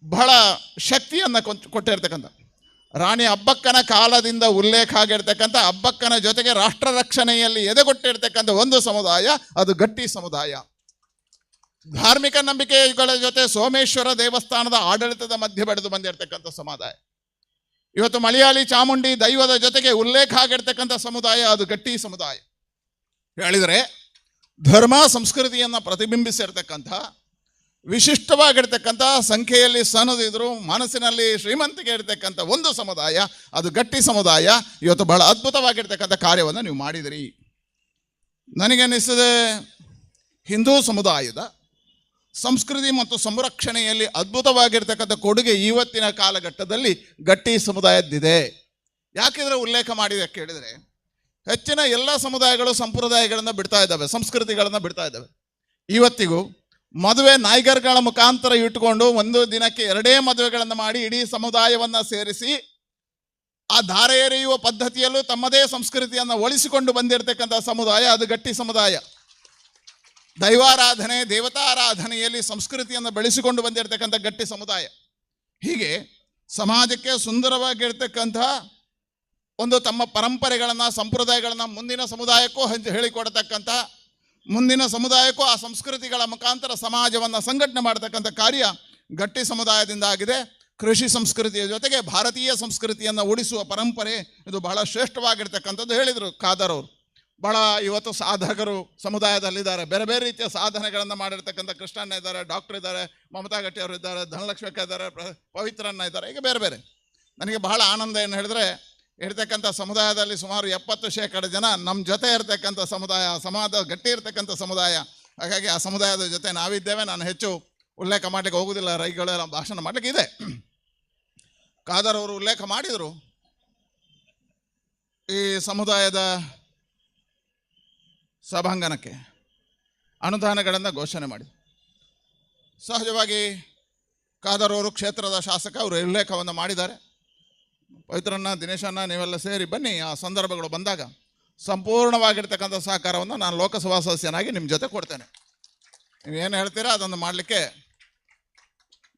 ಬಹಳ ಶಕ್ತಿಯನ್ನು ಕೊಟ್ಟಿರ್ತಕ್ಕಂಥ, ರಾಣಿ ಅಬ್ಬಕ್ಕನ ಕಾಲದಿಂದ ಉಲ್ಲೇಖ ಆಗಿರ್ತಕ್ಕಂಥ, ಅಬ್ಬಕ್ಕನ ಜೊತೆಗೆ ರಾಷ್ಟ್ರ ರಕ್ಷಣೆಯಲ್ಲಿ ಎದೆಗೊಟ್ಟಿರ್ತಕ್ಕಂಥ ಒಂದು ಸಮುದಾಯ ಅದು ಗಟ್ಟಿ ಸಮುದಾಯ. ಧಾರ್ಮಿಕ ನಂಬಿಕೆಗಳ ಜೊತೆ ಸೋಮೇಶ್ವರ ದೇವಸ್ಥಾನದ ಆಡಳಿತದ ಮಧ್ಯೆ ಬೆಳೆದು ಬಂದಿರತಕ್ಕಂಥ ಸಮುದಾಯ. ಇವತ್ತು ಮಲಯಾಳಿ ಚಾಮುಂಡಿ ದೈವದ ಜೊತೆಗೆ ಉಲ್ಲೇಖ ಆಗಿರ್ತಕ್ಕಂಥ ಸಮುದಾಯ ಅದು ಗಟ್ಟಿ ಸಮುದಾಯ. ಹೇಳಿದರೆ ಧರ್ಮ ಸಂಸ್ಕೃತಿಯನ್ನು ಪ್ರತಿಬಿಂಬಿಸಿರ್ತಕ್ಕಂಥ ವಿಶಿಷ್ಟವಾಗಿರ್ತಕ್ಕಂಥ, ಸಂಖ್ಯೆಯಲ್ಲಿ ಸಣ್ಣದಿದ್ರೂ ಮನಸ್ಸಿನಲ್ಲಿ ಶ್ರೀಮಂತಿಕೆ ಇರ್ತಕ್ಕಂಥ ಒಂದು ಸಮುದಾಯ ಅದು ಗಟ್ಟಿ ಸಮುದಾಯ. ಇವತ್ತು ಬಹಳ ಅದ್ಭುತವಾಗಿರ್ತಕ್ಕಂಥ ಕಾರ್ಯವನ್ನು ನೀವು ಮಾಡಿದಿರಿ. ನನಗನ್ನಿಸ್ತದೆ ಹಿಂದೂ ಸಮುದಾಯದ ಸಂಸ್ಕೃತಿ ಮತ್ತು ಸಂರಕ್ಷಣೆಯಲ್ಲಿ ಅದ್ಭುತವಾಗಿರ್ತಕ್ಕಂಥ ಕೊಡುಗೆ ಇವತ್ತಿನ ಕಾಲಘಟ್ಟದಲ್ಲಿ ಗಟ್ಟಿ ಸಮುದಾಯದ್ದಿದೆ. ಯಾಕಿದ್ರೆ ಉಲ್ಲೇಖ ಮಾಡಿದೆ ಕೇಳಿದರೆ, ಹೆಚ್ಚಿನ ಎಲ್ಲ ಸಮುದಾಯಗಳು ಸಂಪ್ರದಾಯಗಳನ್ನು ಬಿಡ್ತಾ ಇದ್ದಾವೆ, ಸಂಸ್ಕೃತಿಗಳನ್ನು ಬಿಡ್ತಾ ಇದ್ದಾವೆ. ಇವತ್ತಿಗೂ ಮದುವೆ ನಾಯ್ಗರ್ಗಳ ಮುಖಾಂತರ ಇಟ್ಟುಕೊಂಡು ಒಂದು ದಿನಕ್ಕೆ 2 ಮದುವೆಗಳನ್ನು ಮಾಡಿ ಇಡೀ ಸಮುದಾಯವನ್ನು ಸೇರಿಸಿ ಆ ಧಾರೆ ಎರೆಯುವ ಪದ್ಧತಿಯಲ್ಲೂ ತಮ್ಮದೇ ಸಂಸ್ಕೃತಿಯನ್ನು ಒಳಿಸಿಕೊಂಡು ಬಂದಿರತಕ್ಕಂಥ ಸಮುದಾಯ ಅದು ಗಟ್ಟಿ ಸಮುದಾಯ. ದೈವಾರಾಧನೆ ದೇವತಾರಾಧನೆಯಲ್ಲಿ ಸಂಸ್ಕೃತಿಯನ್ನು ಬೆಳೆಸಿಕೊಂಡು ಬಂದಿರತಕ್ಕಂಥ ಗಟ್ಟಿ ಸಮುದಾಯ. ಹೀಗೆ ಸಮಾಜಕ್ಕೆ ಸುಂದರವಾಗಿರ್ತಕ್ಕಂಥ ಒಂದು ತಮ್ಮ ಪರಂಪರೆಗಳನ್ನು ಸಂಪ್ರದಾಯಗಳನ್ನು ಮುಂದಿನ ಸಮುದಾಯಕ್ಕೂ ಹೇಳಿಕೊಡತಕ್ಕಂಥ, ಮುಂದಿನ ಸಮುದಾಯಕ್ಕೂ ಆ ಸಂಸ್ಕೃತಿಗಳ ಮುಖಾಂತರ ಸಮಾಜವನ್ನು ಸಂಘಟನೆ ಮಾಡತಕ್ಕಂಥ ಕಾರ್ಯ ಗಟ್ಟಿ ಸಮುದಾಯದಿಂದ ಆಗಿದೆ. ಕೃಷಿ ಸಂಸ್ಕೃತಿಯ ಜೊತೆಗೆ ಭಾರತೀಯ ಸಂಸ್ಕೃತಿಯನ್ನು ಉಳಿಸುವ ಪರಂಪರೆ ಇದು ಬಹಳ ಶ್ರೇಷ್ಠವಾಗಿರ್ತಕ್ಕಂಥದ್ದು ಹೇಳಿದರು ಖಾದರ್ ಅವರು. ಬಹಳ ಇವತ್ತು ಸಾಧಕರು ಸಮುದಾಯದಲ್ಲಿದ್ದಾರೆ, ಬೇರೆ ಬೇರೆ ರೀತಿಯ ಸಾಧನೆಗಳನ್ನು ಮಾಡಿರ್ತಕ್ಕಂಥ ಕೃಷ್ಣಣ್ಣ ಇದ್ದಾರೆ, ಡಾಕ್ಟರ್ ಇದ್ದಾರೆ, ಮಮತಾ ಗಟ್ಟಿ ಅವರು ಇದ್ದಾರೆ, ಧನಲಕ್ಷ್ಮಿ ಅಕ್ಕ ಇದ್ದಾರೆ, ಪವಿತ್ರಣ್ಣ ಇದ್ದಾರೆ, ಈಗ ಬೇರೆ ಬೇರೆ. ನನಗೆ ಬಹಳ ಆನಂದ ಏನು ಹೇಳಿದ್ರೆ, ಇರ್ತಕ್ಕಂಥ ಸಮುದಾಯದಲ್ಲಿ ಸುಮಾರು 70% ಜನ ನಮ್ಮ ಜೊತೆ ಇರ್ತಕ್ಕಂಥ ಸಮುದಾಯ, ಸಮಾಜ ಗಟ್ಟಿ ಇರ್ತಕ್ಕಂಥ ಸಮುದಾಯ. ಹಾಗಾಗಿ ಆ ಸಮುದಾಯದ ಜೊತೆ ನಾವಿದ್ದೇವೆ. ನಾನು ಹೆಚ್ಚು ಉಲ್ಲೇಖ ಮಾಡಲಿಕ್ಕೆ ಹೋಗುವುದಿಲ್ಲ, ರೈಗಳೆಲ್ಲ ಭಾಷಣ ಮಾಡಲಿಕ್ಕೆ ಇದೆ. ಖಾದರ್ ಅವರು ಉಲ್ಲೇಖ ಮಾಡಿದರು ಈ ಸಮುದಾಯದ ಸಭಾಂಗಣಕ್ಕೆ ಅನುದಾನಗಳನ್ನು ಘೋಷಣೆ ಮಾಡಿ. ಸಹಜವಾಗಿ ಖಾದರ್ ಅವರು ಕ್ಷೇತ್ರದ ಶಾಸಕ, ಅವರು ಉಲ್ಲೇಖವನ್ನು ಮಾಡಿದ್ದಾರೆ. ಪವಿತ್ರಣ್ಣ, ದಿನೇಶಣ್ಣ, ನೀವೆಲ್ಲ ಸೇರಿ ಬನ್ನಿ, ಆ ಸಂದರ್ಭಗಳು ಬಂದಾಗ ಸಂಪೂರ್ಣವಾಗಿರ್ತಕ್ಕಂಥ ಸಹಕಾರವನ್ನು ನಾನು ಲೋಕಸಭಾ ಸದಸ್ಯನಾಗಿ ನಿಮ್ಮ ಜೊತೆ ಕೊಡ್ತೇನೆ. ನೀವೇನು ಹೇಳ್ತೀರಾ ಅದನ್ನು ಮಾಡಲಿಕ್ಕೆ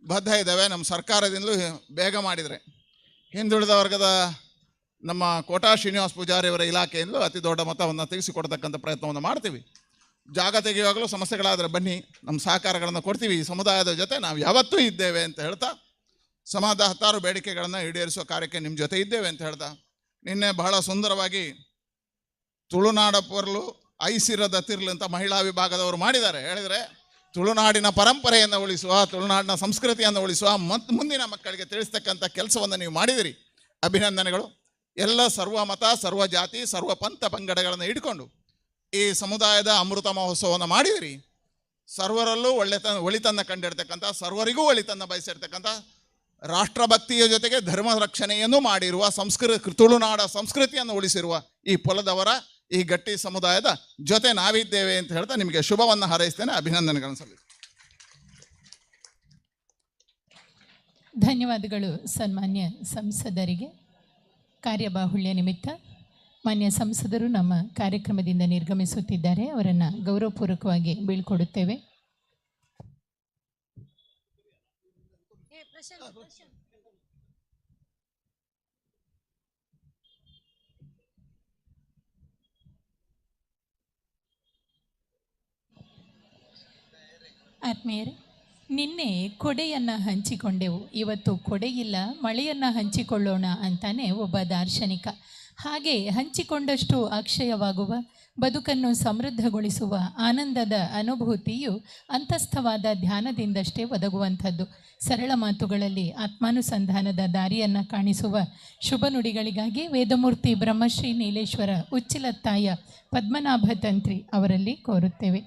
ಬದ್ಧ ಇದ್ದೇವೆ. ನಮ್ಮ ಸರ್ಕಾರದಿಂದಲೂ ಬೇಗ ಮಾಡಿದರೆ ಹಿಂದುಳಿದ ವರ್ಗದ ನಮ್ಮ ಕೋಟಾ ಶ್ರೀನಿವಾಸ ಪೂಜಾರಿಯವರ ಇಲಾಖೆಯಿಂದಲೂ ಅತಿ ದೊಡ್ಡ ಮೊತ್ತವನ್ನು ತೆಗೆಸಿಕೊಡ್ತಕ್ಕಂಥ ಪ್ರಯತ್ನವನ್ನು ಮಾಡ್ತೀವಿ. ಜಾಗ ತೆಗೆಯುವಾಗಲೂ ಸಮಸ್ಯೆಗಳಾದರೆ ಬನ್ನಿ, ನಮ್ಮ ಸಹಕಾರಗಳನ್ನು ಕೊಡ್ತೀವಿ. ಈ ಸಮುದಾಯದ ಜೊತೆ ನಾವು ಯಾವತ್ತೂ ಇದ್ದೇವೆ ಅಂತ ಹೇಳ್ತಾ, ಸಮಾಜದ ಹತ್ತಾರು ಬೇಡಿಕೆಗಳನ್ನು ಈಡೇರಿಸುವ ಕಾರ್ಯಕ್ಕೆ ನಿಮ್ಮ ಜೊತೆ ಇದ್ದೇವೆ ಅಂತ ಹೇಳ್ತಾ, ನಿನ್ನೆ ಬಹಳ ಸುಂದರವಾಗಿ ತುಳುನಾಡ ಪೊರ್ಲು ಐಸಿರದ ತಿರ್ಲು ಅಂತ ಮಹಿಳಾ ವಿಭಾಗದವರು ಮಾಡಿದ್ದಾರೆ. ಹೇಳಿದರೆ ತುಳುನಾಡಿನ ಪರಂಪರೆಯನ್ನು ಉಳಿಸುವ, ತುಳುನಾಡಿನ ಸಂಸ್ಕೃತಿಯನ್ನು ಉಳಿಸುವ ಮತ್ತು ಮುಂದಿನ ಮಕ್ಕಳಿಗೆ ತಿಳಿಸ್ತಕ್ಕಂಥ ಕೆಲಸವನ್ನು ನೀವು ಮಾಡಿದಿರಿ. ಅಭಿನಂದನೆಗಳು. ಎಲ್ಲ ಸರ್ವ ಮತ, ಸರ್ವ ಜಾತಿ, ಸರ್ವ ಪಂಥ ಪಂಗಡಗಳನ್ನು ಇಟ್ಕೊಂಡು ಈ ಸಮುದಾಯದ ಅಮೃತ ಮಹೋತ್ಸವವನ್ನು ಮಾಡಿದಿರಿ. ಸರ್ವರಲ್ಲೂ ಒಳಿತನ್ನು ಕಂಡಿರ್ತಕ್ಕಂಥ, ಸರ್ವರಿಗೂ ಒಳಿತನ್ನು ಬಯಸಿರ್ತಕ್ಕಂಥ, ರಾಷ್ಟ್ರಭಕ್ತಿಯ ಜೊತೆಗೆ ಧರ್ಮ ರಕ್ಷಣೆಯನ್ನು ಮಾಡಿರುವ, ತುಳುನಾಡ ಸಂಸ್ಕೃತಿಯನ್ನು ಉಳಿಸಿರುವ ಈ ಪೊಲದವರ, ಈ ಗಟ್ಟಿ ಸಮುದಾಯದ ಜೊತೆ ನಾವಿದ್ದೇವೆ ಅಂತ ಹೇಳ್ತಾ ನಿಮಗೆ ಶುಭವನ್ನು ಹಾರೈಸ್ತೇನೆ. ಅಭಿನಂದನೆಗಳನ್ನು ಸಲ್ಲಿಸ್ತೇನೆ. ಧನ್ಯವಾದಗಳು ಸನ್ಮಾನ್ಯ ಸಂಸದರಿಗೆ. ಕಾರ್ಯಬಾಹುಳ್ಯ ನಿಮಿತ್ತ ಮಾನ್ಯ ಸಂಸದರು ನಮ್ಮ ಕಾರ್ಯಕ್ರಮದಿಂದ ನಿರ್ಗಮಿಸುತ್ತಿದ್ದಾರೆ. ಅವರನ್ನು ಗೌರವಪೂರ್ವಕವಾಗಿ ಬೀಳ್ಕೊಡುತ್ತೇವೆ. ಆತ್ಮೀಯರೇ, ನಿನ್ನೆ ಕೊಡೆಯನ್ನು ಹಂಚಿಕೊಂಡೆವು, ಇವತ್ತು ಕೊಡೆಯಿಲ್ಲ, ಮಳೆಯನ್ನು ಹಂಚಿಕೊಳ್ಳೋಣ ಅಂತಾನೆ ಒಬ್ಬ ದಾರ್ಶನಿಕ. ಹಾಗೆ ಹಂಚಿಕೊಂಡಷ್ಟು ಅಕ್ಷಯವಾಗುವ, ಬದುಕನ್ನು ಸಮೃದ್ಧಗೊಳಿಸುವ ಆನಂದದ ಅನುಭೂತಿಯು ಅಂತಸ್ಥವಾದ ಧ್ಯಾನದಿಂದಷ್ಟೇ ಒದಗುವಂಥದ್ದು. ಸರಳ ಮಾತುಗಳಲ್ಲಿ ಆತ್ಮಾನುಸಂಧಾನದ ದಾರಿಯನ್ನು ಕಾಣಿಸುವ ಶುಭ ನುಡಿಗಳಿಗಾಗಿ ವೇದಮೂರ್ತಿ ಬ್ರಹ್ಮಶ್ರೀ ನೀಲೇಶ್ವರ ಉಚ್ಚಿಲತ್ತಾಯ ಪದ್ಮನಾಭ ತಂತ್ರಿ ಅವರಲ್ಲಿ ಕೋರುತ್ತೇವೆ.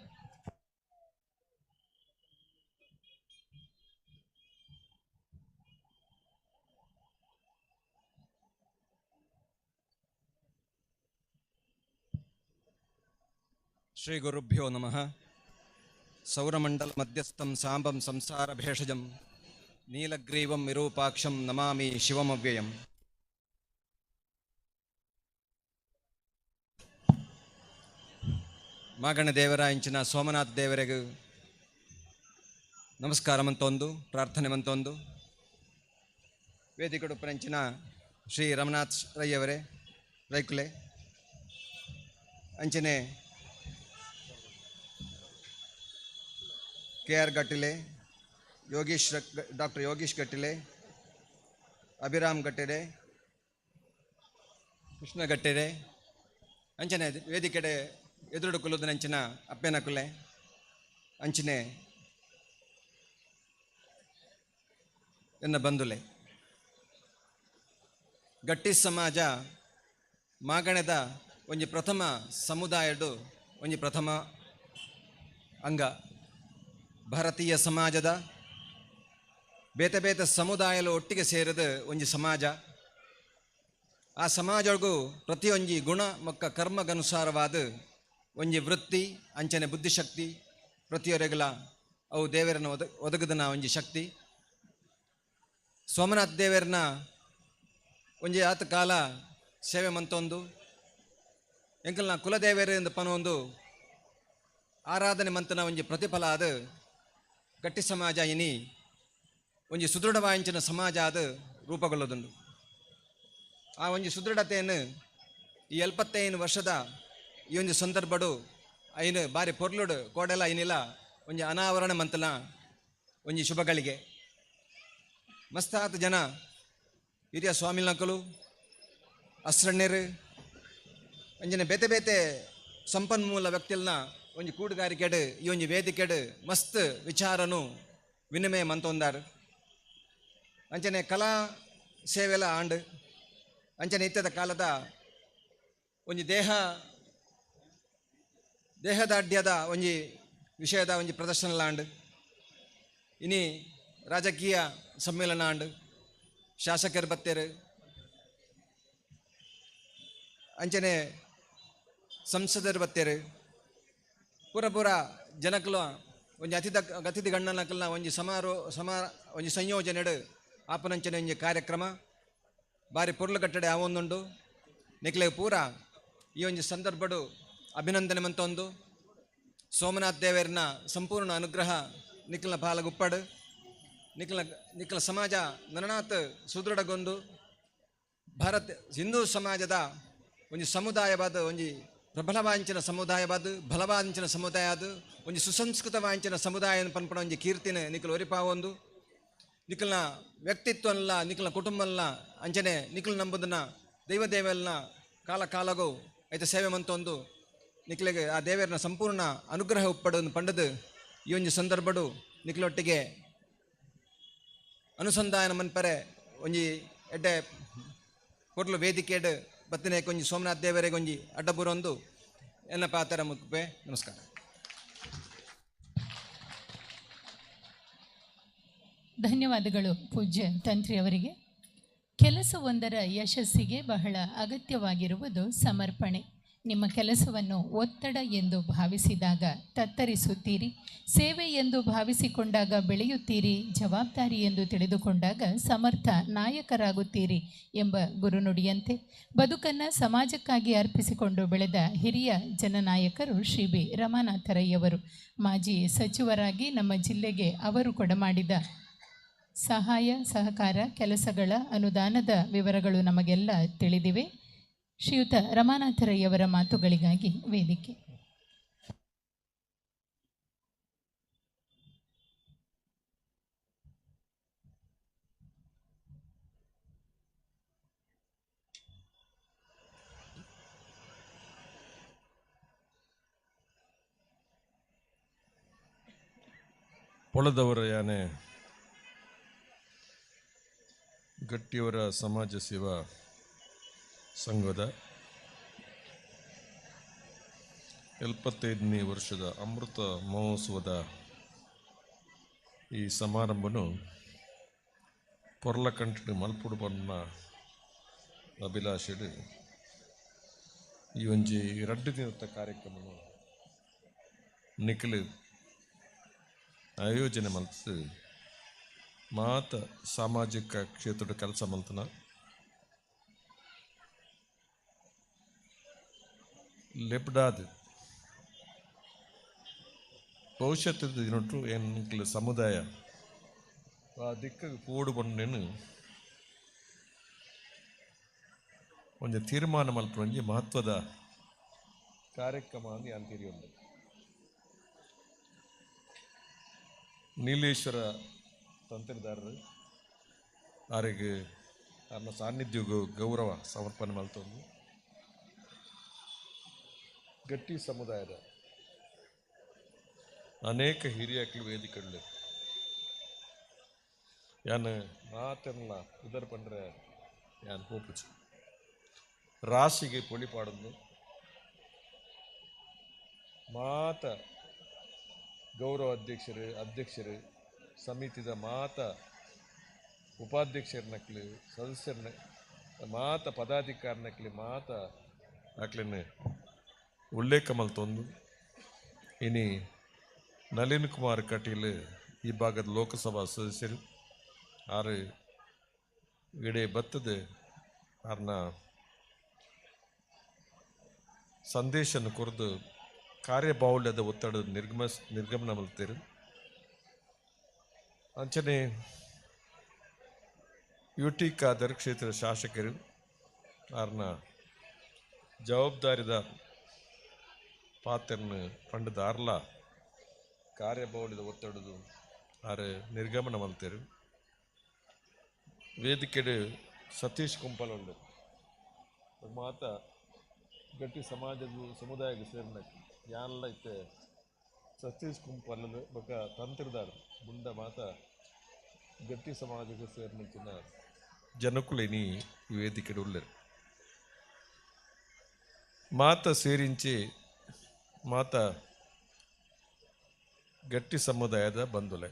ಶ್ರೀ ಗುರುಭ್ಯೋ ನಮಃ. ಸೌರಮಂಡಲ ಮಧ್ಯಸ್ಥಂ ಸಾಂಬಂ ಸಂಸಾರ ಭೇಷಜಂ ನೀಲಗ್ರೀವಂ ವಿರೂಪಾಕ್ಷಂ ನಮಾಮಿ ಶಿವಮವ್ಯಯಂ. ಮಾಗಣ ದೇವರ ಇಂಚಿನ ಸೋಮನಾಥ ದೇವರಿಗೂ ನಮಸ್ಕಾರ ಮಂತೊಂದು ಪ್ರಾರ್ಥನೆ ಮಂತೊಂದು ವೇದಿಕಡುಪ್ಪರಂಚಿನ ಶ್ರೀ ರಮನಾಥ್ ರೈಯವರೇ ರೈಕುಲೆ ಅಂಚನೆ ಕೆ ಆರ್ ಗಟ್ಟಿಲೆ, ಯೋಗೀಶ್ ಡಾಕ್ಟರ್ ಯೋಗೀಶ್ ಗಟ್ಟಿಲೆ, ಅಭಿರಾಮ್ ಗಟ್ಟಿಲೆ, ಕೃಷ್ಣ ಗಟ್ಟಿಲೆ, ಅಂಚನೆ ವೇದಿಕೆಡೆ ಎದುರುಡು ಕುಲ್ಲುದನಂಚಿನ ಅಪ್ಪೆನ ಕುಲೆ, ಅಂಚನೆ ಎನ್ನ ಬಂಧುಲೆ. ಗಟ್ಟಿ ಸಮಾಜ ಮಾಗಣದ ಒಂಜಿ ಪ್ರಥಮ ಸಮುದಾಯಡು ಒಂಜಿ ಪ್ರಥಮ ಅಂಗ. ಭಾರತೀಯ ಸಮಾಜದ ಬೇತೆ ಬೇತೆ ಸಮುದಾಯಲು ಒಟ್ಟಿಗೆ ಸೇರಿದ ಒಂಜಿ ಸಮಾಜ. ಆ ಸಮಾಜಗೂ ಪ್ರತಿಯೊಂಜಿ ಗುಣ ಮೊಕ್ಕ ಕರ್ಮಗನುಸಾರವಾದ ಒಂಜಿ ವೃತ್ತಿ ಅಂಚನೆ ಬುದ್ಧಿಶಕ್ತಿ ಪ್ರತಿಯೊರೆಗಲ ಅವು ದೇವರನ್ನ ಒದಗದನ ಒಂಜಿ ಶಕ್ತಿ. ಸೋಮನಾಥ ದೇವರನ್ನ ಒಂಜಿ ಆತ ಕಾಲ ಸೇವೆ ಮಂತೊಂದು ಎಂಕಲ್ನ ಕುಲದೇವರಿಂದ ಪನೊಂದು ಆರಾಧನೆ ಮಂತನ ಒಂಜಿ ಪ್ರತಿಫಲ ಅದು ಗಟ್ಟಿ ಸಮಾಜ ಇನಿ ಒಂಜಿ ಸುದೃಢವಾಂಚಿನ ಸಮಾಜ ಅದು ರೂಪುಗೊಳ್ಳೋದುಂಡು. ಆ ಒಂಜಿ ಸುದೃಢತೆಯನ್ನು ಈ 75 ವರ್ಷದ ಈ ಒಂಜಿ ಸಂದರ್ಭಡು ಐನು ಬಾರಿ ಪೊರ್ಲುಡು ಕೋಡೆಲ ಐನಿಲ ಒಂಜಿ ಅನಾವರಣ ಮಂತನ ಒಂಜಿ ಶುಭಗಳಿಗೆ ಮಸ್ತಾತ್ ಜನ ಹಿರಿಯ ಸ್ವಾಮಿನಕಲು ಅಸ್ರಣ್ಯರು ಅಂಜನೆ ಬೇತೆ ಬೇತೆ ಸಂಪನ್ಮೂಲ ವ್ಯಕ್ತಿಲ್ನ ಒಂಜಿ ಕೂಡುಗಾರಿಕೆಡು ಈ ಒಂಜಿ ವೇದಿಕೆಡು ಮಸ್ತ್ ವಿಚಾರನು ವಿನಿಮಯ ಮಂತೊಂದಾರು. ಅಂಚನೆ ಕಲಾ ಸೇವೆಲ ಆಂಡು ಅಂಚನೆ ಇತ್ತದ ಕಾಲದ ಒಂಜಿ ದೇಹದಾಢ್ಯದ ಒಂಜಿ ವಿಷಯದ ಒಂಜಿ ಪ್ರದರ್ಶನ ಆಂಡು. ಇನಿ ರಾಜಕೀಯ ಸಮ್ಮೇಳನ ಆಂಡು, ಶಾಸಕರು ಬತ್ತೇರು, ಅಂಚನೆ ಸಂಸದರು ಬತ್ತೇರು, ಪೂರ ಪೂರ ಜನಕುಲ ಒಂಜಿ ಅತಿಥಿ ಗಣ್ಣನಕಲ್ನ ಒಂಜಿ ಒಂಜಿ ಸಂಯೋಜನೆಡು ಆಪನಂಚನೆ ಒಂಜಿ ಕಾರ್ಯಕ್ರಮ ಬಾರಿ ಪೊರ್ಲು ಕಟ್ಟಡೆ ಆವೊಂದುಂಡು. ನಿಕ್ಲೆ ಪೂರ ಈ ಒಂಜಿ ಸಂದರ್ಭಡು ಅಭಿನಂದನೆ ಮಂತೊಂದು ಸೋಮನಾಥ್ ದೇವರನ ಸಂಪೂರ್ಣ ಅನುಗ್ರಹ ನಿಕ್ಲ ಪಾಲಗುಪ್ಪಡು ನಿಕ್ಲ ನಿಕ್ಲ ಸಮಾಜ ನರನಾಥ್ ಸುದೃಢಗೊಂದು ಭಾರತ ಹಿಂದೂ ಸಮಾಜದ ಒಂಜಿ ಸಮುದಾಯವಾದ ಒಂಜಿ ಪ್ರಬಲವಾಂಚಿನ ಸಮುದಾಯವಾದ ಬಲವಾಂಚಿನ ಸಮುದಾಯ ಅದು ಒಂಜಿ ಸುಸಂಸ್ಕೃತವಾಂಚಿನ ಸಮುದಾಯ ಪನ್ಪಣ ಒಂಜಿ ಕೀರ್ತಿನ ನಿಕ್ಲ ಒರಿಪಾವೊಂದು ನಿಕ್ಲನ ವ್ಯಕ್ತಿತ್ವಲ್ಲ ನಿಕ್ಲನ ಕುಟುಂಬಲ್ಲ ಅಂಚನೆ ನಿಕ್ಲ ನಂಬುದನ್ನ ದೈವದೇವಲ್ನ ಕಾಲ ಕಾಲಗೂ ಐತ ಸೇವೆ ಮಂತೊಂದು ನಿಕ್ಲಿಗೆ ಆ ದೇವರನ ಸಂಪೂರ್ಣ ಅನುಗ್ರಹ ಉಪ್ಪಡು ಪಂಡದು ಈ ಒಂಜಿ ಸಂದರ್ಭಡು ನಿಕ್ಲೊಟ್ಟಿಗೆ ಅನುಸಂಧಾನ ಮನ್ಪರೆ ಒಂಜಿ ಎಡ್ಡೆ ಕೊರ್ಲು ವೇದಿಕೆಡ್ ಬತ್ತನೆ ಕೊಂಜಿ ಸೋಮನಾಥ್ ದೇವರಿಗೆ ಒಂಜಿ ಅಡ್ಡಬುರೊಂದು ಎನ್ನ ಪಾತ್ರ ಮುಕ್ಕುಪೆ. ನಮಸ್ಕಾರ. ಧನ್ಯವಾದಗಳು ಪೂಜ್ಯ ತಂತ್ರಿ ಅವರಿಗೆ. ಕೆಲಸವೊಂದರ ಯಶಸ್ಸಿಗೆ ಬಹಳ ಅಗತ್ಯವಾಗಿರುವುದು ಸಮರ್ಪಣೆ. ನಿಮ್ಮ ಕೆಲಸವನ್ನು ಒತ್ತಡ ಎಂದು ಭಾವಿಸಿದಾಗ ತತ್ತರಿಸುತ್ತೀರಿ, ಸೇವೆ ಎಂದು ಭಾವಿಸಿಕೊಂಡಾಗ ಬೆಳೆಯುತ್ತೀರಿ, ಜವಾಬ್ದಾರಿ ಎಂದು ತಿಳಿದುಕೊಂಡಾಗ ಸಮರ್ಥ ನಾಯಕರಾಗುತ್ತೀರಿ ಎಂಬ ಗುರುನುಡಿಯಂತೆ ಬದುಕನ್ನು ಸಮಾಜಕ್ಕಾಗಿ ಅರ್ಪಿಸಿಕೊಂಡು ಬೆಳೆದ ಹಿರಿಯ ಜನನಾಯಕರು ಶ್ರೀ ಬಿ ರಮಾನಾಥರಯ್ಯವರು. ಮಾಜಿ ಸಚಿವರಾಗಿ ನಮ್ಮ ಜಿಲ್ಲೆಗೆ ಅವರು ಕೊಡಮಾಡಿದ ಸಹಾಯ ಸಹಕಾರ ಕೆಲಸಗಳ ಅನುದಾನದ ವಿವರಗಳು ನಮಗೆಲ್ಲ ತಿಳಿದಿವೆ. ಶ್ರೀಯುತ ರಮಾನಾಥರಯ್ಯವರ ಮಾತುಗಳಿಗಾಗಿ ವೇದಿಕೆ. ಪೊಳದವರ ಯಾನೆ ಗಟ್ಟಿಯವರ ಸಮಾಜ ಸೇವಾ ಸಂಘದ 75ನೇ ವರ್ಷದ ಅಮೃತ ಮಹೋತ್ಸವದ ಈ ಸಮಾರಂಭನು ಪೊರ್ಲಕಂಠ ಮಲ್ಪುಡು ಬನ್ನ ಅಭಿಲಾಷೆಡು ಈ ಒಂಜಿ 2 ದಿನದ ಕಾರ್ಯಕ್ರಮನು ನಿಖಲು ಆಯೋಜನೆ ಮಲ್ತು ಮಾತ ಸಾಮಾಜಿಕ ಕ್ಷೇತ್ರದ ಕೆಲಸ ಮಲ್ತನ ಲೆಪ್ಡಾದ್ ಭವಿಷ್ಯದ ದಿನಟ್ಟು ಏನು ಸಮುದಾಯ ಆ ದಿಕ್ಕಿಗೆ ಪೋಡು ಬಂಡೇನು ಒಂಜಿ ತೀರ್ಮಾನ ಮಲ್ಪುನ ಒಂಜಿ ಮಹತ್ವದ ಕಾರ್ಯಕ್ರಮ ಅಂದು ಯಾನ್ ತೆರಿಯೊಂದು. ನೀಲೇಶ್ವರ ತಂತ್ರದಾರರು ಆರಿಗೆ ಆರ್ನ ಸಾನ್ನಿಧ್ಯಗೂ ಗೌರವ ಸಮರ್ಪಣೆ ಮಲ್ತೊಂದು ಗಟ್ಟಿ ಸಮುದಾಯದ ಅನೇಕ ಹಿರಿಯಕ್ಲು ವೇದಿಕೆಗಳು ಯಾನ್ ಮಾತೆಲ್ಲ ಉದರ್ ಪಂಡ್ರೆ ಯಾನ್ ಹೋಪುಚು ರಾಶಿಗೆ ಪೊಳಿಪಾಡೊಂದು ಮಾತ ಗೌರವ ಅಧ್ಯಕ್ಷರು ಅಧ್ಯಕ್ಷರು ಸಮಿತಿದ ಮಾತ ಉಪಾಧ್ಯಕ್ಷರನಕ್ಲಿ ಸದಸ್ಯರನ್ನ ಮಾತ ಪದಾಧಿಕಾರನಕ್ಲಿ ಮಾತ ಅಕ್ಲಿನ ಉಲ್ಲೇಖ ಮಲ್ತೊಂದು ಇನಿ ನಳಿನ್ ಕುಮಾರ್ ಕಟೀಲ್ ಈ ಭಾಗದ ಲೋಕಸಭಾ ಸದಸ್ಯರು ಆರು ಇಡೇ ಬತ್ತದ ಆರ್ನ ಸಂದೇಶನ ಕೊರದು ಕಾರ್ಯಬಾಹುಳ್ಯದ ಒತ್ತಡ ನಿರ್ಗಮನ ಮಲ್ತೇರು. ಅಂಚನೆ ಯು ಟಿ ಖಾದರ್ ಕ್ಷೇತ್ರದ ಶಾಸಕರು ಆರ್ನ ಜವಾಬ್ದಾರಿದ ಪಾತ್ರನ ಪಂಡದ ಆರ್ಲ ಕಾರ್ಯಬಾಹುಳ್ಯದ ಒತ್ತಡದು ಆರು ನಿರ್ಗಮನ ಮಲ್ತೇರು. ವೇದಿಕೆಡು ಸತೀಶ್ ಕುಂಪಲ್ ಉಂಡು ಮಾತ ಗಟ್ಟಿ ಸಮಾಜದ ಸಮುದಾಯಕ್ಕೆ ಸೇರಿನ ಯಾನ್ಲ ಇತ್ತೆ ಸತೀಶ್ ಕುಂಪಲ್ ಬೊಕ ತಂತ್ರದಾರ ಮುಂಡ ಮಾತ ಗಟ್ಟಿ ಸಮಾಜಕ್ಕೆ ಸೇರಿನ ಜನಕುಲೇನಿ ಈ ವೇದಿಕೆಡು ಉಳ್ಳರು. ಮಾತ ಸೇರಿಂಚಿ ಮಾತ ಗಟ್ಟಿ ಸಮುದಾಯದ ಬಂಧುಲೆ.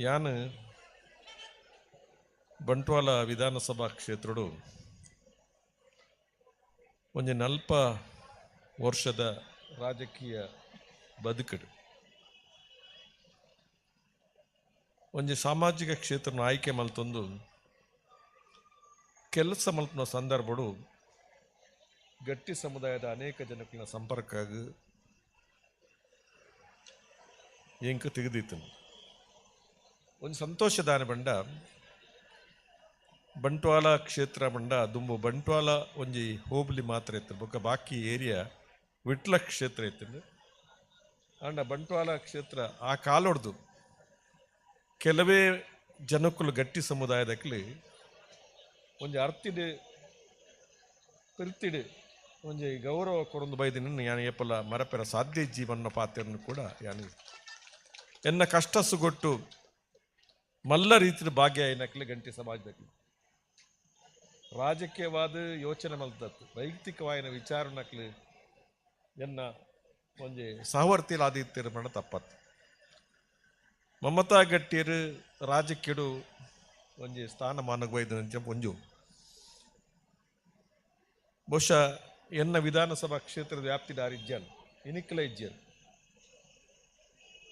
ಯಾನ್ ಬಂಟ್ವಾಳ ವಿಧಾನಸಭಾ ಕ್ಷೇತ್ರಡು ಒಂಜಿ ನಲ್ಪ ವರ್ಷದ ರಾಜಕೀಯ ಬದುಕಡು ಒಂಜಿ ಸಾಮಾಜಿಕ ಕ್ಷೇತ್ರನ ಆಯ್ಕೆ ಮಲ್ತೊಂದು ಕೆಲಸ ಮಲ್ಪುನ ಸಂದರ್ಭಡು ಗಟ್ಟಿ ಸಮುದಾಯದ ಅನೇಕ ಜನಕ್ಕಿನ ಸಂಪರ್ಕ ಎಂಕ್ ತೆಗೆದಿತ್ತು. ಒಂದು ಸಂತೋಷದಾನ ಬಂಡ ಬಂಟ್ವಾಳ ಕ್ಷೇತ್ರ ಬಂಡ ದುಂಬು ಬಂಟ್ವಾಳ ಒಂಜಿ ಹೋಬ್ಲಿ ಮಾತ್ರ ಇತ್ತು, ಬೊಕ್ಕ ಬಾಕಿ ಏರಿಯಾ ವಿಟ್ಲ ಕ್ಷೇತ್ರ ಇತ್ತು. ಅಂಡ ಬಂಟ್ವಾಳ ಕ್ಷೇತ್ರ ಆ ಕಾಲೊಡ್ದು ಕೆಲವೇ ಜನಕ್ಕಲು ಗಟ್ಟಿ ಸಮುದಾಯದಕ್ಲಿ ಒಂಜಿ ಅರ್ತಿಡು ಪಿರ್ತಿಡು ಒಂಜಿ ಗೌರವ ಕೊರೊಂದು ಬೈದಿನ ಯಾನು ಏಪಲ ಮರಪೆರ ಸಾಧ್ಯ ಜೀವನ ಪಾತ್ರನು ಕೂಡ ಯಾನು ಎನ್ನ ಕಷ್ಟ ಸುಗೊಟ್ಟು ಮಲ್ಲ ರೀತಿಯ ಭಾಗ್ಯ ಏನಕ್ಲಿ ಗಂಟಿ ಸಮಾಜದಲ್ಲಿ ರಾಜಕೀಯವಾದ ಯೋಚನೆ ಮಲ್ತತ್ತು ವೈಯಕ್ತಿಕವಾಯಿನ ವಿಚಾರನಕ್ಲಿ ಎನ್ನ ಒಂಜಿ ಸಹವರ್ತಿಲಾದಿತ್ತಿರ ಮಣ ತಪ್ಪತ್ತು. ಮಮತಾ ಗಟ್ಟಿಯರು ರಾಜಕೀಯಡು ಒಂಜಿ ಸ್ಥಾನಮಾನಕ್ಕೆ ಬೈದ ಒಂಜು ಬಹುಶಃ ಎನ್ನ ವಿಧಾನಸಭಾ ಕ್ಷೇತ್ರದ ವ್ಯಾಪ್ತಿದಾರ ಇಜ್ಜನ್ ಇನಿಕ್ಲ ಇಜ್ಜನ್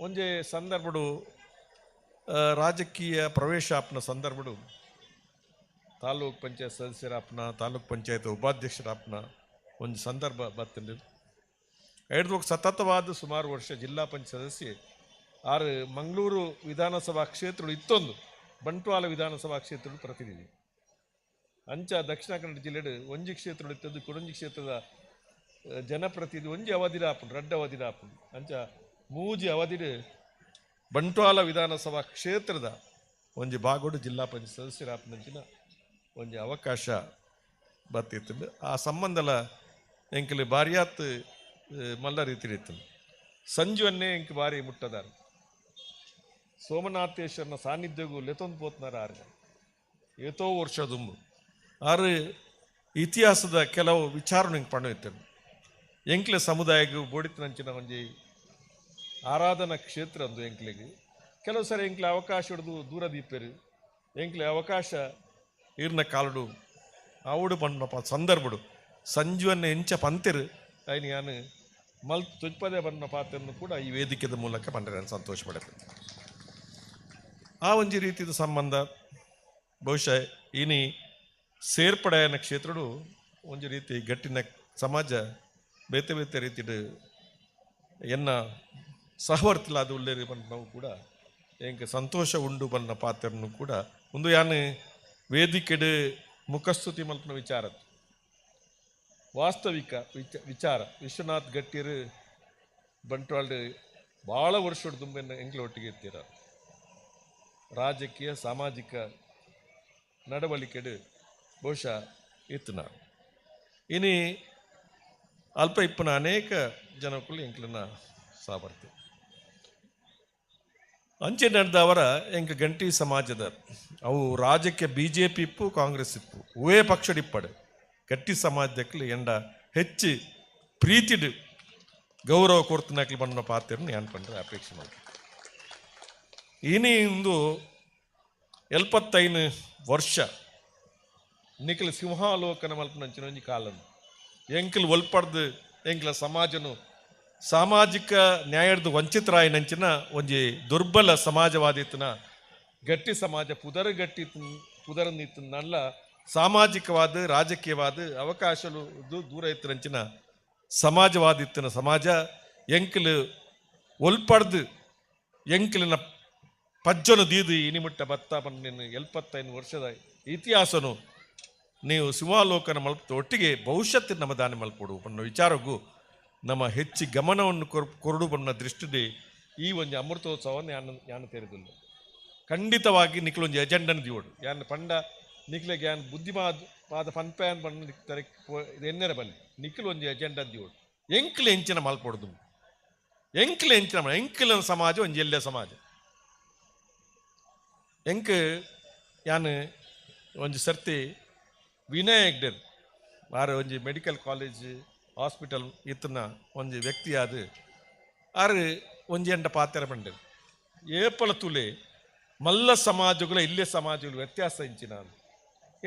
ಒಂಜಿ ಸಂದರ್ಭಡು ರಾಜಕೀಯ ಪ್ರವೇಶ ಆಪ್ನ ಸಂದರ್ಭಡು ತಾಲೂಕ್ ಪಂಚಾಯತ್ ಸದಸ್ಯರಾಪ್ನ ತಾಲೂಕ್ ಪಂಚಾಯತ್ ಉಪಾಧ್ಯಕ್ಷರಾಪ್ನ ಒಂದು ಸಂದರ್ಭ ಬರ್ತದೆ. ಐದು ಸತತವಾದ ಸುಮಾರು ವರ್ಷ ಜಿಲ್ಲಾ ಪಂಚಾಯತ್ ಸದಸ್ಯೆ ಆರು ಮಂಗಳೂರು ವಿಧಾನಸಭಾ ಕ್ಷೇತ್ರಗಳು ಇತ್ತೊಂದು ಬಂಟ್ವಾಳ ವಿಧಾನಸಭಾ ಕ್ಷೇತ್ರಗಳು ಪ್ರತಿನಿಧಿ ಅಂಚ ದಕ್ಷಿಣ ಕನ್ನಡ ಜಿಲ್ಲೆಡು ಒಂಜಿ ಕ್ಷೇತ್ರಗಳು ಇತ್ತದ್ದು ಕೊಡಂಜಿ ಕ್ಷೇತ್ರದ ಜನಪ್ರತಿನಿಧಿ ಒಂಜಿ ಅವಧಿರ ಆಪುಂಡು ರಡ್ಡ ಅವಧಿರ ಆಪುಂಡು ಅಂಚ ಮೂಜಿ ಅವಧಿಡು ಬಂಟ್ವಾಳ ವಿಧಾನಸಭಾ ಕ್ಷೇತ್ರದ ಒಂಜಿ ಬಾಗೋಡು ಜಿಲ್ಲಾ ಪಂಚಾಯತ್ ಸದಸ್ಯರಾಪನಂಚಿನ ಒಂಜಿ ಅವಕಾಶ ಬರ್ತಿತ್ತು. ಆ ಸಂಬಂಧಲ ಎಂಕಲಿ ಬಾರಿಯಾತ್ ಮಲ್ಲ ರೀತಿ ಇತ್ತು. ಸಂಜುವನ್ನೇ ಎಂಕ್ ಬಾರಿ ಮುಟ್ಟದಾರ ಸೋಮನಾಥೇಶ್ವರನ ಸಾನ್ನಿಧ್ಯಗೂ ಲೆತೊಂದು ಪೋತ್ನಾರ ಆರು ಏತೋ ವರ್ಷ ದುಂಬು ಆರು ಇತಿಹಾಸದ ಕೆಲವು ವಿಚಾರ ಎಂಕ್ ಪಣ್ಣು ಇತ್ತು. ಎಂಕ್ಲೆ ಸಮುದಾಯಕ್ಕೆ ಬೋಡಿತನಂಚಿನ ಒಂಜಿ ಆರಾಧನಾ ಕ್ಷೇತ್ರ ಅಂದು ಎಂಕ್ಲೆಗೆ ಕೆಲವು ಸರಿ ಎಂಕ್ಲೆ ಅವಕಾಶ ಹಿಡಿದು ದೂರ ದೀಪೇರು ಎಂಕ್ಲೆ ಅವಕಾಶ ಈರ್ನ ಕಾಲಡು ಆವುಡು ಪಂಡ ಸಂದರ್ಭಡು ಸಂಜುವನ್ನು ಎಂಚ ಪಂತಿರು ಐನ್ ಯಾನ್ ಮಲ್ ತುಜ್ಪದೆ ಬಣ್ಣ ಪಾತ್ರನ್ನು ಕೂಡ ಈ ವೇದಿಕೆದ ಮೂಲಕ ಪಂಡ್ರೆ ನಾನು ಸಂತೋಷ ಪಡೆದೆ. ಆ ಒಂಜಿ ರೀತಿಯ ಸಂಬಂಧ ಬಹುಶಃ ಇನಿ ಸೇರ್ಪಡೆಯನ ಕ್ಷೇತ್ರಡು ಒಂಜಿ ರೀತಿ ಗಟ್ಟಿನ ಸಮಾಜ ಬೇತೆ ಬೇತೆ ರೀತಿಡು ಎನ್ನ ಸಹವರ್ತಿಲಾದ ಉಳ್ಳೇರಿ ನಾವು ಕೂಡ ಎಂಕ ಸಂತೋಷ ಉಂಡು ಬಣ್ಣ ಪಾತ್ರನು ಕೂಡ ಒಂದು ಯಾನು ವೇದಿಕೆಡು ಮುಖಸ್ತುತಿ ಮಲ್ಪನ ವಿಚಾರ ವಾಸ್ತವಿಕ ವಿಚಾರ. ವಿಶ್ವನಾಥ್ ಗಟ್ಟಿಯರು ಬಂಟ್ವಾಳ್ಡು ಭಾಳ ವರ್ಷದ ದುಂಬೆನ್ನ ಎಂಕ್ಲ ಒಟ್ಟಿಗೆ ಇರ್ತೀರ. ರಾಜಕೀಯ ಸಾಮಾಜಿಕ ನಡವಳಿಕೆಡು ಬಹುಶಃ ಇತ್ತು. ಇನಿ ಅಲ್ಪ ಇಪ್ಪನ ಅನೇಕ ಜನಕ್ಕೂ ಎಂಕ್ಲನ್ನ ಸಾಬರ್ತಿ ಅಂಚೆ ನಡೆದವರ ಎಂಕ ಗಂಟಿ ಸಮಾಜದ ಅವು ರಾಜ್ಯಕ್ಕೆ ಬಿ ಜೆ ಪಿ ಇಪ್ಪು ಕಾಂಗ್ರೆಸ್ ಇಪ್ಪು ಉವೇ ಪಕ್ಷಡಿಪ್ಪಡು ಗಟ್ಟಿ ಸಮಾಜಕ್ಕೆ ಎಂಡ ಹೆಚ್ಚು ಪ್ರೀತಿಡು ಗೌರವ ಕೊಡ್ತನಕ್ಲಿ ಬಣ್ಣ ಪಾತ್ರನ ಏನು ಪಂಡ್ರೆ ಅಪೇಕ್ಷೆ ಮಾಡಿ. ಇನಿ ಇಂದು 75 ವರ್ಷ ನಿಖಲ್ ಸಿಂಹಾಲೋಕನ ಮಲ್ಪನಂಚಿನ ಒಂಜಿ ಕಾಲನು ಎಂಕಲ್ ಒಲ್ಪಡ್ದು ಎಂಕ್ಲ ಸಮಾಜನು ಸಾಮಾಜಿಕ ನ್ಯಾಯದ ವಂಚಿತರಾಯನಂಚಿನ ಒಂಜಿ ದುರ್ಬಲ ಸಮಾಜವಾದಿತ್ತನ ಗಟ್ಟಿ ಸಮಾಜ ಪುದರ ಗಟ್ಟಿ ಪುದರನಿತ್ತನಲ್ಲ ಸಾಮಾಜಿಕವಾದ ರಾಜಕೀಯವಾದ ಅವಕಾಶಲು ದೂರ ಇತ್ತರಂಚಿನ ಸಮಾಜವಾದಿತ್ತನ ಸಮಾಜ ಎಂಕಲ್ ಒಲ್ಪಡ್ದು ಎಂಕಲಿನ ಪಜ್ಜನು ದೀದು ಇನಿಮುಟ್ಟ ಬತ್ತ ಪನ್ನಿನ 75 ವರ್ಷದ ಇತಿಹಾಸನು ನೀವು ಸಿಂಹಾಲೋಕನ ಮಲ್ಪ ಒಟ್ಟಿಗೆ ಭವಿಷ್ಯತ್ತಿನ ನಮ್ಮ ದಾನ ಮಲ್ಪೊಡು ಅನ್ನೋ ವಿಚಾರಕ್ಕೂ ನಮ್ಮ ಹೆಚ್ಚು ಗಮನವನ್ನು ಕೊರಡು ಬಣ್ಣ ದೃಷ್ಟಿದೆ ಈ ಒಂದು ಅಮೃತೋತ್ಸವವನ್ನು ಯಾನು ತೆರೆದಿಲ್ಲ. ಖಂಡಿತವಾಗಿ ನಿಕ್ಲೊಂದು ಎಜೆಂಡನ್ ದಿವೋಡು ಯಾನ್ ಪಂಡ ನಿಕ್ಲೆಗೆ ಯಾನ್ ಬುದ್ಧಿಮಾದ ಪಾದ ಪನ್ಪ್ಯಾನ್ ಬಣ್ಣ ತರ ಎನ್ನೆರ ಬಲ್ಲಿ ನಿಕ್ಲು ಒಂದು ಎಜೆಂಡಾ ದಿವೋಡು ಎಂಕ್ಲು ಎಂಚಿನ ಮಲ್ಪೊಡ್ದು ಎಂಕ್ಲು ಎಂಚಿನ ಎಂಕ್ಲಿನ ಸಮಾಜ ಒಂಜಿ ಎಲ್ಲೆ ಸಮಾಜ ಎಂಕ್ ಯಾನ್ ಒಂಜಿ ಸರ್ತಿ ವಿನಯ್ ಹೆಗ್ಡೆರ್ ಆರು ಒಂಜಿ ಮೆಡಿಕಲ್ ಕಾಲೇಜ್ ಹಾಸ್ಪಿಟಲ್ ಇತ್ತನ ಒಂಜಿ ವ್ಯಕ್ತಿಯಾದ ಆರು ಒಂಜಿ ಎಂಡ ಪಾತ್ರ ಪಂಡರು ಏಪಲ ತುಲೆ ಮಲ್ಲ ಸಮಾಜಗಳ ಇಲ್ಲೇ ಸಮಾಜಗಳು ವ್ಯತ್ಯಾಸ ಎಂಚಿನ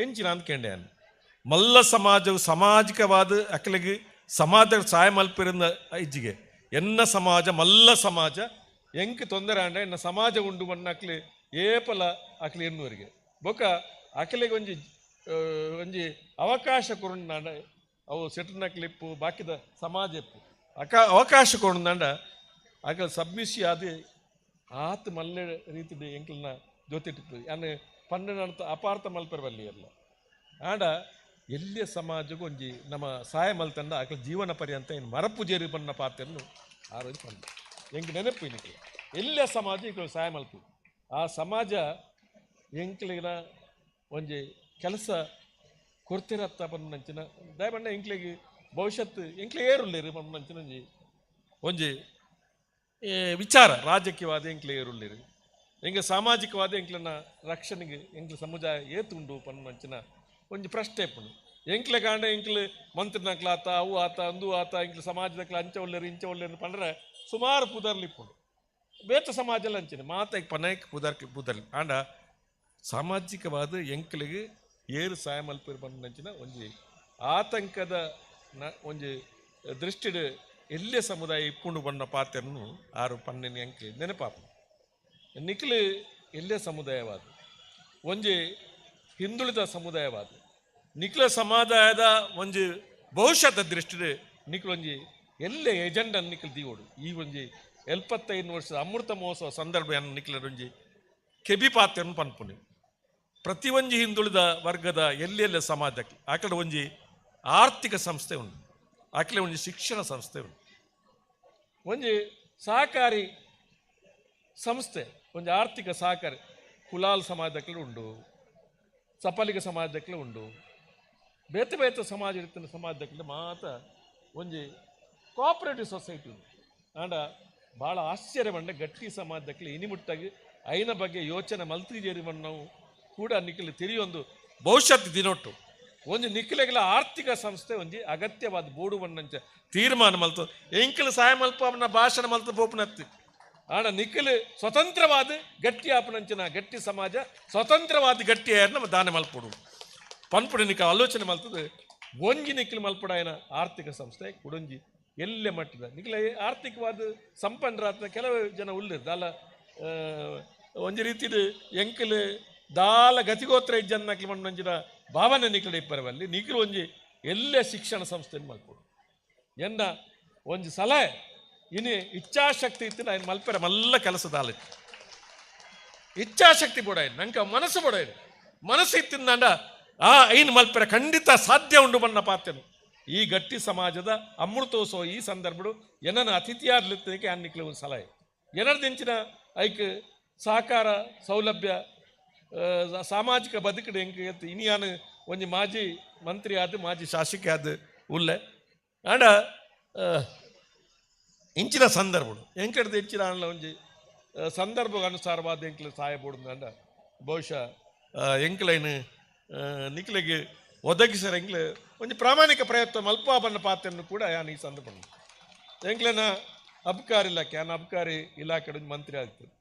ಎಂಚಿನ ಅಂತ ಕೇಂಡೆ ಮಲ್ಲ ಸಮಾಜವು ಸಾಮಾಜಿಕವಾದ ಅಕಲಿಗೆ ಸಮಾಜ ಸಹಾಯ ಮಲ್ಪಿರಂದ ಇಜ್ಜಿಗೆ ಎನ್ನ ಸಮಾಜ ಮಲ್ಲ ಸಮಾಜ ಎಂಕ್ ತೊಂದರೆ ಅಂಡ ಎನ್ನ ಸಮಾಜ ಉಂಡು ಮಣ್ಣ ಅಕ್ಲಿ ಏಪಲ ಅಕ್ಲಿ ಎನ್ನುವರಿಗೆ ಬೊಕ ಅಕಲಿಗೆ ಒಂಜಿ ಒಂಜಿ ಅವಕಾಶ ಕೊರುಂಡ ಅವು ಸೆಟ್ರನ ಕ್ಲಿಪ್ಪು ಬಾಕಿದ ಸಮಾಜ ಇಪ್ಪು ಅವಕಾಶ ಕೊರುಂಡ ಅಕಲ್ ಸಬ್ಮಿಸಿ ಅದು ಆತ ಮಲ್ಲೆ ರೀತಿ ಎಂಕ್ಲನ ಜೊತೆ ಯಾನ್ ಪಂಡ ಅಪಾರ್ಥ ಮಲ್ಪೆರ ಬಲ್ಲಿ ಎಲ್ಲ ಆಂಡ ಎಲ್ಲಿಯ ಸಮಾಜಕ್ಕೂ ಒಂಜಿ ನಮ್ಮ ಸಹಾಯ ಮಲ್ತಂಡ ಅಕಲ್ ಜೀವನ ಪರ್ಯಂತ ಏನು ಮರಪು ಜೇರಿ ಬಣ್ಣ ಪಾತ್ರನು ಆ ರೋಜು ಪಂಡ ಎಂಕ್ ನೆನಪು ಇನ್ನಕ್ಕೆ ಎಲ್ಲ ಸಮಾಜ ಈಗ ಸಹಾಯ ಮಲ್ಪು ಆ ಸಮಾಜ ಎಂಕ್ಲಿನ ಒಂಜಿ ಕೆಲಸ ಕೊರ್ತಿರತ್ತ ಪನ್ನಂಚಿನ ದಯಬಣ್ಣ ಎಂಕ್ಲಿಗೆ ಭವಿಷ್ಯತ್ತು ಎಂಕ್ಲೆ ಏರುಲ್ಲೇರು ಪನ್ನಂಚಿನ ಒಂಜಿ ಒಂಜಿ ವಿಚಾರ ರಾಜಕೀಯವಾದ ಎಂಕ್ಲೆ ಏರುಲ್ಲೇರು ಎಂಗೆ ಸಾಮಾಜಿಕವಾದ ಎಂಕ್ಲನ ರಕ್ಷಣೆಗೆ ಎಂಕ್ಲ ಸಮುದಾಯ ಏತುಂಡು ಪನ್ನಂಚಿನ ಒಂಜಿ ಪ್ರಶ್ನೆ ಪುಂಡು ಎಂಕ್ಲೆ ಕಾಂಡ ಎಂಕ್ಲು ಮಂತ್ರಿನಕ್ಲ ಆತ ಅವು ಆತ ಅಂದು ಆತ ಎಂಕ್ಲು ಸಮಾಜದಕ್ಲ ಅಂಚ ಒಲ್ಲೇರು ಇಂಚ ಒಲ್ಲೇರು ಪಂಡ್ರೆ ಸುಮಾರು ಪುದರ್ಲಿಪ್ಪುಂಡು ಬೇತ ಸಮಾಜಲ್ಲ ಅಂಚಿನ ಮಾತ ಪನೈಕ್ ಪುದರ್ ಪುದರ್ಲಿ ಆಂಡ ಸಾಮಾಜಿಕವಾದ ಎಂಕ್ಲಿಗೆ ಏರು ಸಹಾಯ ಮಲ್ಪಿರು ಪನ್ನಂಚಿನ ಒಂಜಿ ಆತಂಕದ ಒಂಜಿ ದೃಷ್ಟಿಡು ಎಲ್ಲೇ ಸಮುದಾಯ ಇಪ್ಪುಂಡು ಬಣ್ಣ ಪಾತ್ರನು ಆರು ಪನ್ನೆನ ಎಂಕ್ಲಿ ನೆನಪಾಪ ನಿಕ್ಲು ಎಲ್ಲೇ ಸಮುದಾಯವಾದ ಒಂಜಿ ಹಿಂದುಳಿದ ಸಮುದಾಯವಾದ ನಿಕ್ಲ ಸಮುದಾಯದ ಒಂಜಿ ಭವಿಷ್ಯದ ದೃಷ್ಟಿಡು ನಿಕ್ಲು ಒಂಜಿ ಎಲ್ಲೇ ಎಜೆಂಡಾ ನಿಕ್ಲು ದೀವೋಡು ಈ ಒಂಜಿ 75 ವರ್ಷದ ಅಮೃತ ಮಹೋತ್ಸವ ಸಂದರ್ಭ ನಿಕ್ಲ ಒಂಜಿ ಕೆಬಿ ಪಾತ್ರನು ಪನ್ಪುನಿ ಪ್ರತಿ ಒಂಜಿ ಹಿಂದುಳಿದ ವರ್ಗದ ಎಲ್ಲೆಲ್ಲ ಸಮಾಜಕ್ಕೆ ಆಕಡೆ ಒಂಜಿ ಆರ್ಥಿಕ ಸಂಸ್ಥೆ ಉಂಟು ಆಕಡೆ ಒಂಜಿ ಶಿಕ್ಷಣ ಸಂಸ್ಥೆ ಉಂಟು ಒಂಜಿ ಸಹಕಾರಿ ಸಂಸ್ಥೆ ಒಂಜಿ ಆರ್ಥಿಕ ಸಹಕಾರಿ ಕುಲಾಲ್ ಸಮಾಜಕ್ಕೆ ಉಂಡು ಸಪಲಿಗ ಸಮಾಜಕ್ಕೆ ಉಂಡು ಬೇತೆ ಬೇತೆ ಸಮಾಜ ಇರ್ತಾನೆ ಸಮಾಜಕ್ಕೆ ಮಾತ ಒಂಜಿ ಕೋಆಪರೇಟಿವ್ ಸೊಸೈಟಿ ಉಂಟು ಆಂಡ ಭಾಳ ಆಶ್ಚರ್ಯ ಬಂಡ ಗಟ್ಟಿ ಸಮಾಜಕ್ಕೆ ಇನಿಮುಟ್ಟಾಗಿ ಐನ ಬಗ್ಗೆ ಯೋಚನೆ ಮಲ್ತಿಜೇರಿ ನಾವು ಕೂಡ ನಿಖಲು ತಿಳಿಯೊಂದು ಭವಿಷ್ಯತ್ ದಿನೊಟ್ಟು ಒಂಜಿ ನಿಖಲೆಗಳ ಆರ್ಥಿಕ ಸಂಸ್ಥೆ ಒಂಜಿ ಅಗತ್ಯವಾದ ಬೋಡು ಬಣ್ಣಂಚ ತೀರ್ಮಾನ ಮಲ್ತು ಎಂಕಲು ಸಹಾಯ ಮಲ್ಪ ಅವನ ಭಾಷಣ ಮಲ್ತು ಬೋಪನತ್ತಿ ಆಂಡ ನಿಖಲು ಸ್ವತಂತ್ರವಾದ ಗಟ್ಟಿ ಆಪನಂಚಿನ ಗಟ್ಟಿ ಸಮಾಜ ಸ್ವತಂತ್ರವಾದ ಗಟ್ಟಿ ನಮ್ಮ ದಾನ ಮಲ್ಪೊಡು ಪನ್ಪುಡ ನಿಕ ಆಲೋಚನೆ ಮಲ್ತದೆ ಒಂಜಿ ನಿಕ್ಲು ಮಲ್ಪಡಾಯನ ಆರ್ಥಿಕ ಸಂಸ್ಥೆ ಕುಡೊಂಜಿ ಎಲ್ಲೆ ಮಟ್ಟದ ನಿಕ್ಲ ಆರ್ಥಿಕವಾದ ಸಂಪನ್ನರಾದ ಕೆಲವು ಜನ ಉಳ್ಳಿರ್ ದಾಲ ಒಂಜಿ ರೀತಿಡ್ ಎಂಕಲ್ ದಾಲ ಗತಿಗೋತ್ರ ಇಜ್ಜನ್ನಕ್ಲು ಮಣ್ಣೊಂಜಿನ ಭಾವನೆ ನಿಕ್ಲು ಇಪ್ಪರವಲ್ಲಿ ನಿಕ್ಲು ಒಂಜಿ ಎಲ್ಲೆ ಶಿಕ್ಷಣ ಸಂಸ್ಥೆಯನ್ನು ಮಲ್ಪಡು ಎನ್ನ ಒಂಜಿ ಸಲಹೆ ಇನಿ ಇಚ್ಛಾಶಕ್ತಿ ಇತ್ತು ನಾನು ಮಲ್ಪೆರ ಮಲ್ಲ ಕೆಲಸದ ಆಲೋಚನೆ ಇಚ್ಛಾಶಕ್ತಿ ಬೋಡಾಯ್ನು ನಂಗೆ ಮನಸ್ಸು ಬೋಡಾಯ್ನು ಮನಸ್ಸು ಇತ್ತಿಂದಾಂಡ ಆ ಐನು ಮಲ್ಪೆರ ಖಂಡಿತ ಸಾಧ್ಯ ಉಂಡು ಬಣ್ಣ ಪಾತೆನು ಈ ಗಟ್ಟಿ ಸಮಾಜದ ಅಮೃತೋತ್ಸವ ಈ ಸಂದರ್ಭಡು ಏನನ್ನ ಅತಿಥಿಯಾಗ್ಲಿಕ್ಕೆ ಅನ್ನಿಕ್ಲೆ ಒಂದು ಸಲಹೆ ಏನರ್ದಿಂಚಿನ ಐಕ್ ಸಹಕಾರ ಸೌಲಭ್ಯ ಸಾಮಾಜಿಕ ಬದುಕಡೆ ಎಂಕ್ ಇನಿಯಾನು ಒಂಜಿ ಮಾಜಿ ಮಂತ್ರಿ ಆದ ಮಾಜಿ ಶಾಸಕಿ ಆದ ಉಲ್ಲೆ ಆಂಡ ಇಂಚಿನ ಸಂದರ್ಭಡು ಎಂಕಡ್ದು ಹೆಚ್ಚಿನ ಆಂಡ್ಲ ಒಂಜಿ ಸಂದರ್ಭ ಅನುಸಾರವಾದ ಎಂಕ್ಲೆ ಸಹಾಯ ಬೋಡುಂದಾಂಡ ಬಹುಶಃ ಎಂಕ್ಲೈನ್ ನಿಕ್ಲೆಗೆ ಒದಗಿಸರ ಎಂಕ್ಲೆ ಒಂಜಿ ಪ್ರಾಮಾಣಿಕ ಪ್ರಯತ್ನ ಮಲ್ಪ ಬಣ್ಣ ಪಾತ್ರೆಯನ್ನು ಕೂಡ ಯಾನ್ ಈ ಸಂದರ್ಭ ಎಂಕ್ಲೆನ ಅಬ್ಕಾರಿ ಇಲಾಖೆ ಯಾನ್ ಅಬ್ಕಾರಿ ಇಲಾಖೆ ಒಂಜಿ ಮಂತ್ರಿ ಆಗ್ತದೆ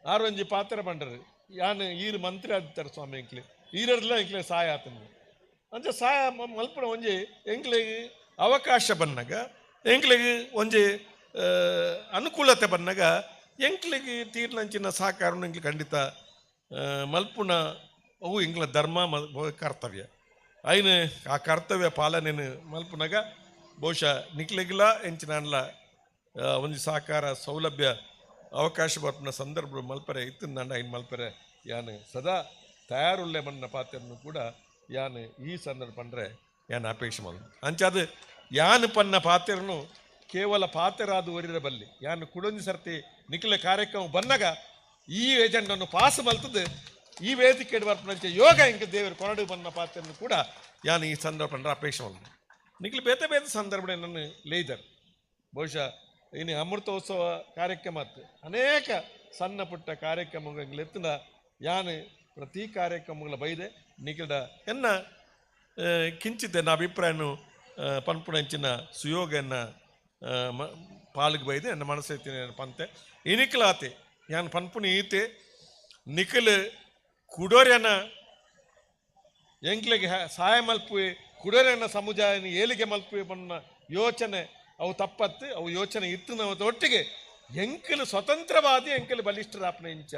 ಆರು ಒಂಜಿ ಪಾತ್ರ ಬಂಡರು ಯಾನ್ ಈರು ಮಂತ್ರಿ ಆಗ್ತಾರೆ ಸ್ವಾಮಿ ಎಂಕ್ಲೆ ಈರರ್ಲ ಎಂಕ್ಲೆ ಸಹಾಯ ಆತನ ಅಂಚ ಸಹಾಯ ಮಲ್ಪನ ಒಂಜಿ ಎಂಕ್ಲೆಗೆ ಅವಕಾಶ ಬನ್ನಾಗ ಎಂಕ್ಲೆಗೆ ಒಂಜಿ ಅನುಕೂಲತೆ ಬನ್ನಾಗ ಎಂಕ್ಲೆಗೆ ತೀರ್ನಂಚಿನ ಸಹಕಾರ ಎಂಕ್ಲೆ ಖಂಡಿತ ಮಲ್ಪುನ ಅವು ಎಂಕ್ಲ ಧರ್ಮ ಕರ್ತವ್ಯ ಐನು ಆ ಕರ್ತವ್ಯ ಪಾಲನೆನು ಮಲ್ಪುನಾಗ ಬಹುಶಃ ನಿಕ್ಲೆಗಿಲ್ಲ ಎಂಚಿನ ಅನ್ಲ ಒಂಜಿ ಸಹಕಾರ ಸೌಲಭ್ಯ ಅವಕಾಶ ಬರ್ಪುನ ಸಂದರ್ಭ ಮಲ್ಪರೆ ಇತ್ತು ನನ್ನ ಐನು ಮಲ್ಪರೆ ಯಾನು ಸದಾ ತಯಾರುಳ್ಳೆ ಮಣ್ಣ ಪಾತ್ರನ್ನು ಕೂಡ ಯಾನು ಈ ಸಂದರ್ಭ ಪಂಡ್ರೆ ಯಾನು ಅಪೇಕ್ಷೆ ಮಲ್ ಅಂಚಾದ ಯಾನು ಪನ್ನ ಪಾತ್ರನು ಕೇವಲ ಪಾತ್ರರಾದ ಒರಿರ ಬಲ್ಲಿ ಯಾನು ಕುಡೊಂಜಿ ಸರ್ತಿ ನಿಖಿಲ ಕಾರ್ಯಕ್ರಮ ಬಂದಾಗ ಈ ಏಜೆಂಡನ್ನು ಪಾಸ್ ಮಲ್ತದ್ದು ಈ ವೇದಿಕೆ ಬರ್ಪುನಂಚೆ ಯೋಗ ಇಂಕ ದೇವರು ಕೊರಡು ಬನ್ನ ಪಾತ್ರನ್ನು ಕೂಡ ಯಾನು ಈ ಸಂದರ್ಭ ಪಂಡ್ರೆ ಅಪೇಕ್ಷೆ ಮಲ್ ನಿಖಿಲ ಬೇತೆ ಬೇತೆ ಸಂದರ್ಭ ನನ್ನ ಲೇದರ್ ಬಹುಶಃ ಇನ್ನು ಅಮೃತೋತ್ಸವ ಕಾರ್ಯಕ್ರಮ ಅನೇಕ ಸಣ್ಣ ಪುಟ್ಟ ಕಾರ್ಯಕ್ರಮಗಳ ಯಾನು ಪ್ರತಿ ಕಾರ್ಯಕ್ರಮಗಳ ಬೈದೆ ನಿಖಿಲ ಎನ್ನ ಕಿಂಚಿತ್ ಎನ್ನ ಅಭಿಪ್ರಾಯನು ಪನ್ಪುಣಂಚಿನ ಸುಯೋಗ ಎನ್ನ ಪಾಲಿಗೆ ಬೈದೆ ಎನ್ನ ಮನಸ್ಸೈತಿನ ಪಂತೆ ಇನಿಕ್ಲಾತೆ ಯಾನ್ ಪನ್ಪುಣ ಈತೆ ನಿಖಿಲ್ ಕುಡೋರ್ಯನ ಎಂಕ್ಲೆಗೆ ಸಹಾಯ ಮಲ್ಪುವೆ ಕುಡೋರ್ಯನ ಸಮುದಾಯನ ಏಳಿಗೆ ಮಲ್ಪುವೆ ಬಣ್ಣ ಯೋಚನೆ ಅವು ತಪ್ಪತ್ತು ಅವು ಯೋಚನೆ ಇತ್ತು ನಾವು ಒಟ್ಟಿಗೆ ಎಂಕಲು ಸ್ವತಂತ್ರವಾದಿ ಎಂಕಲು ಬಲಿಷ್ಠರಾಪನ ಇಂಚ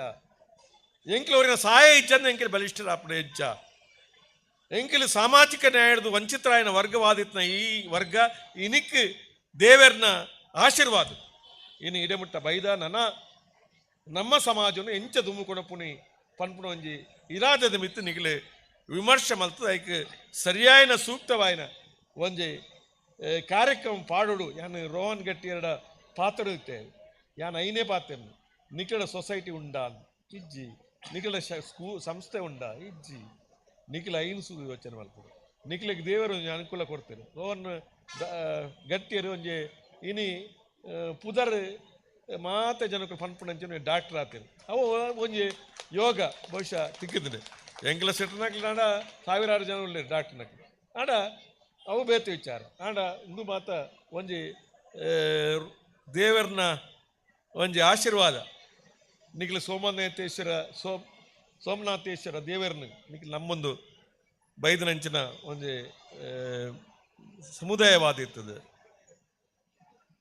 ಎಂಕಲು ಅವರಿನ ಸಹಾಯ ಇಜ್ಜಂದ ಎಂಕಲು ಬಲಿಷ್ಠರಾಪನ ಇಂಚ ಎಂಕಲು ಸಾಮಾಜಿಕ ನ್ಯಾಯದ ವಂಚಿತರಾಯನ ವರ್ಗವಾದಿತ್ನ ಈ ವರ್ಗ ಇನಿಕ್ ದೇವರ್ನ ಆಶೀರ್ವಾದ ಇನ್ನು ಇಡಮುಟ್ಟ ಬೈದ ನನ ನಮ್ಮ ಸಮಾಜನು ಎಂಚ ದುಮ್ಮುಕೊಣಪುಣಿ ಪನ್ಪುಣ ಒಂಜಿ ಇರಾದದ ಮಿತ್ತು ನಿಗಲೆ ವಿಮರ್ಶೆ ಮಲ್ತದ ಐಕ್ ಸರಿಯಾಯನ ಸೂಕ್ತವಾಯನ ಒಂಜಿ ಕಾರ್ಯಕ್ರಮ ಪಾಡೋಡು ಯಾನ್ ರೋಹನ್ ಗಟ್ಟಿ ಎರಡ ಪಾತ್ರ ಇತ್ತೆ ಯಾನ್ ಐನೇ ಪಾತ್ರ ನಿಕಡ ಸೊಸೈಟಿ ಉಂಡಾ ಇಜ್ಜಿ ನಿಕಲ ಸ್ಕೂ ಸಂಸ್ಥೆ ಉಂಡಾ ಇಜ್ಜಿ ನಿಖಿಲ ಐನು ಸು ಯೋಚನೆ ಮಲ್ಪಡು ನಿಖಿಲಿಗೆ ದೇವರು ಒಂಜಿ ಅನುಕೂಲ ಕೊಡ್ತೇನೆ ರೋಹನ್ ಗಟ್ಟಿಯರು ಒಂಜಿ ಇನಿ ಪುದರ್ ಮಾತ ಜನಕ್ಕೆ ಪನ್ಪುಣಂಚಿನ ಡಾಕ್ಟರ್ ಆತೇನೆ ಅವು ಒಂಜಿ ಯೋಗ ಬಹುಶಃ ತಿಕ್ಕಿದ್ರೆ ಎಂಗ್ಲ ಸೆಟ್ನಾಕ್ಲಿ ನಾಡ ಸಾವಿರಾರು ಜನ ಉಳ್ಳೇರು ಡಾಕ್ಟರ್ನಕ್ಲು ಆಡ ಅವು ಬೇತೆ ವಿಚಾರ ಆಂಡ ಇಂದು ಮಾತ ಒಂಜಿ ದೇವರ್ನ ಒಂಜಿ ಆಶೀರ್ವಾದ ನಿಖಿಲ ಸೋಮನಾಥೇಶ್ವರ ಸೋಮನಾಥೇಶ್ವರ ದೇವರ್ನ ನಿಖಿಲ್ ನಮ್ಮೊಂದು ಬೈದನಂಚಿನ ಒಂಜಿ ಸಮುದಾಯವಾದ ಇರ್ತದೆ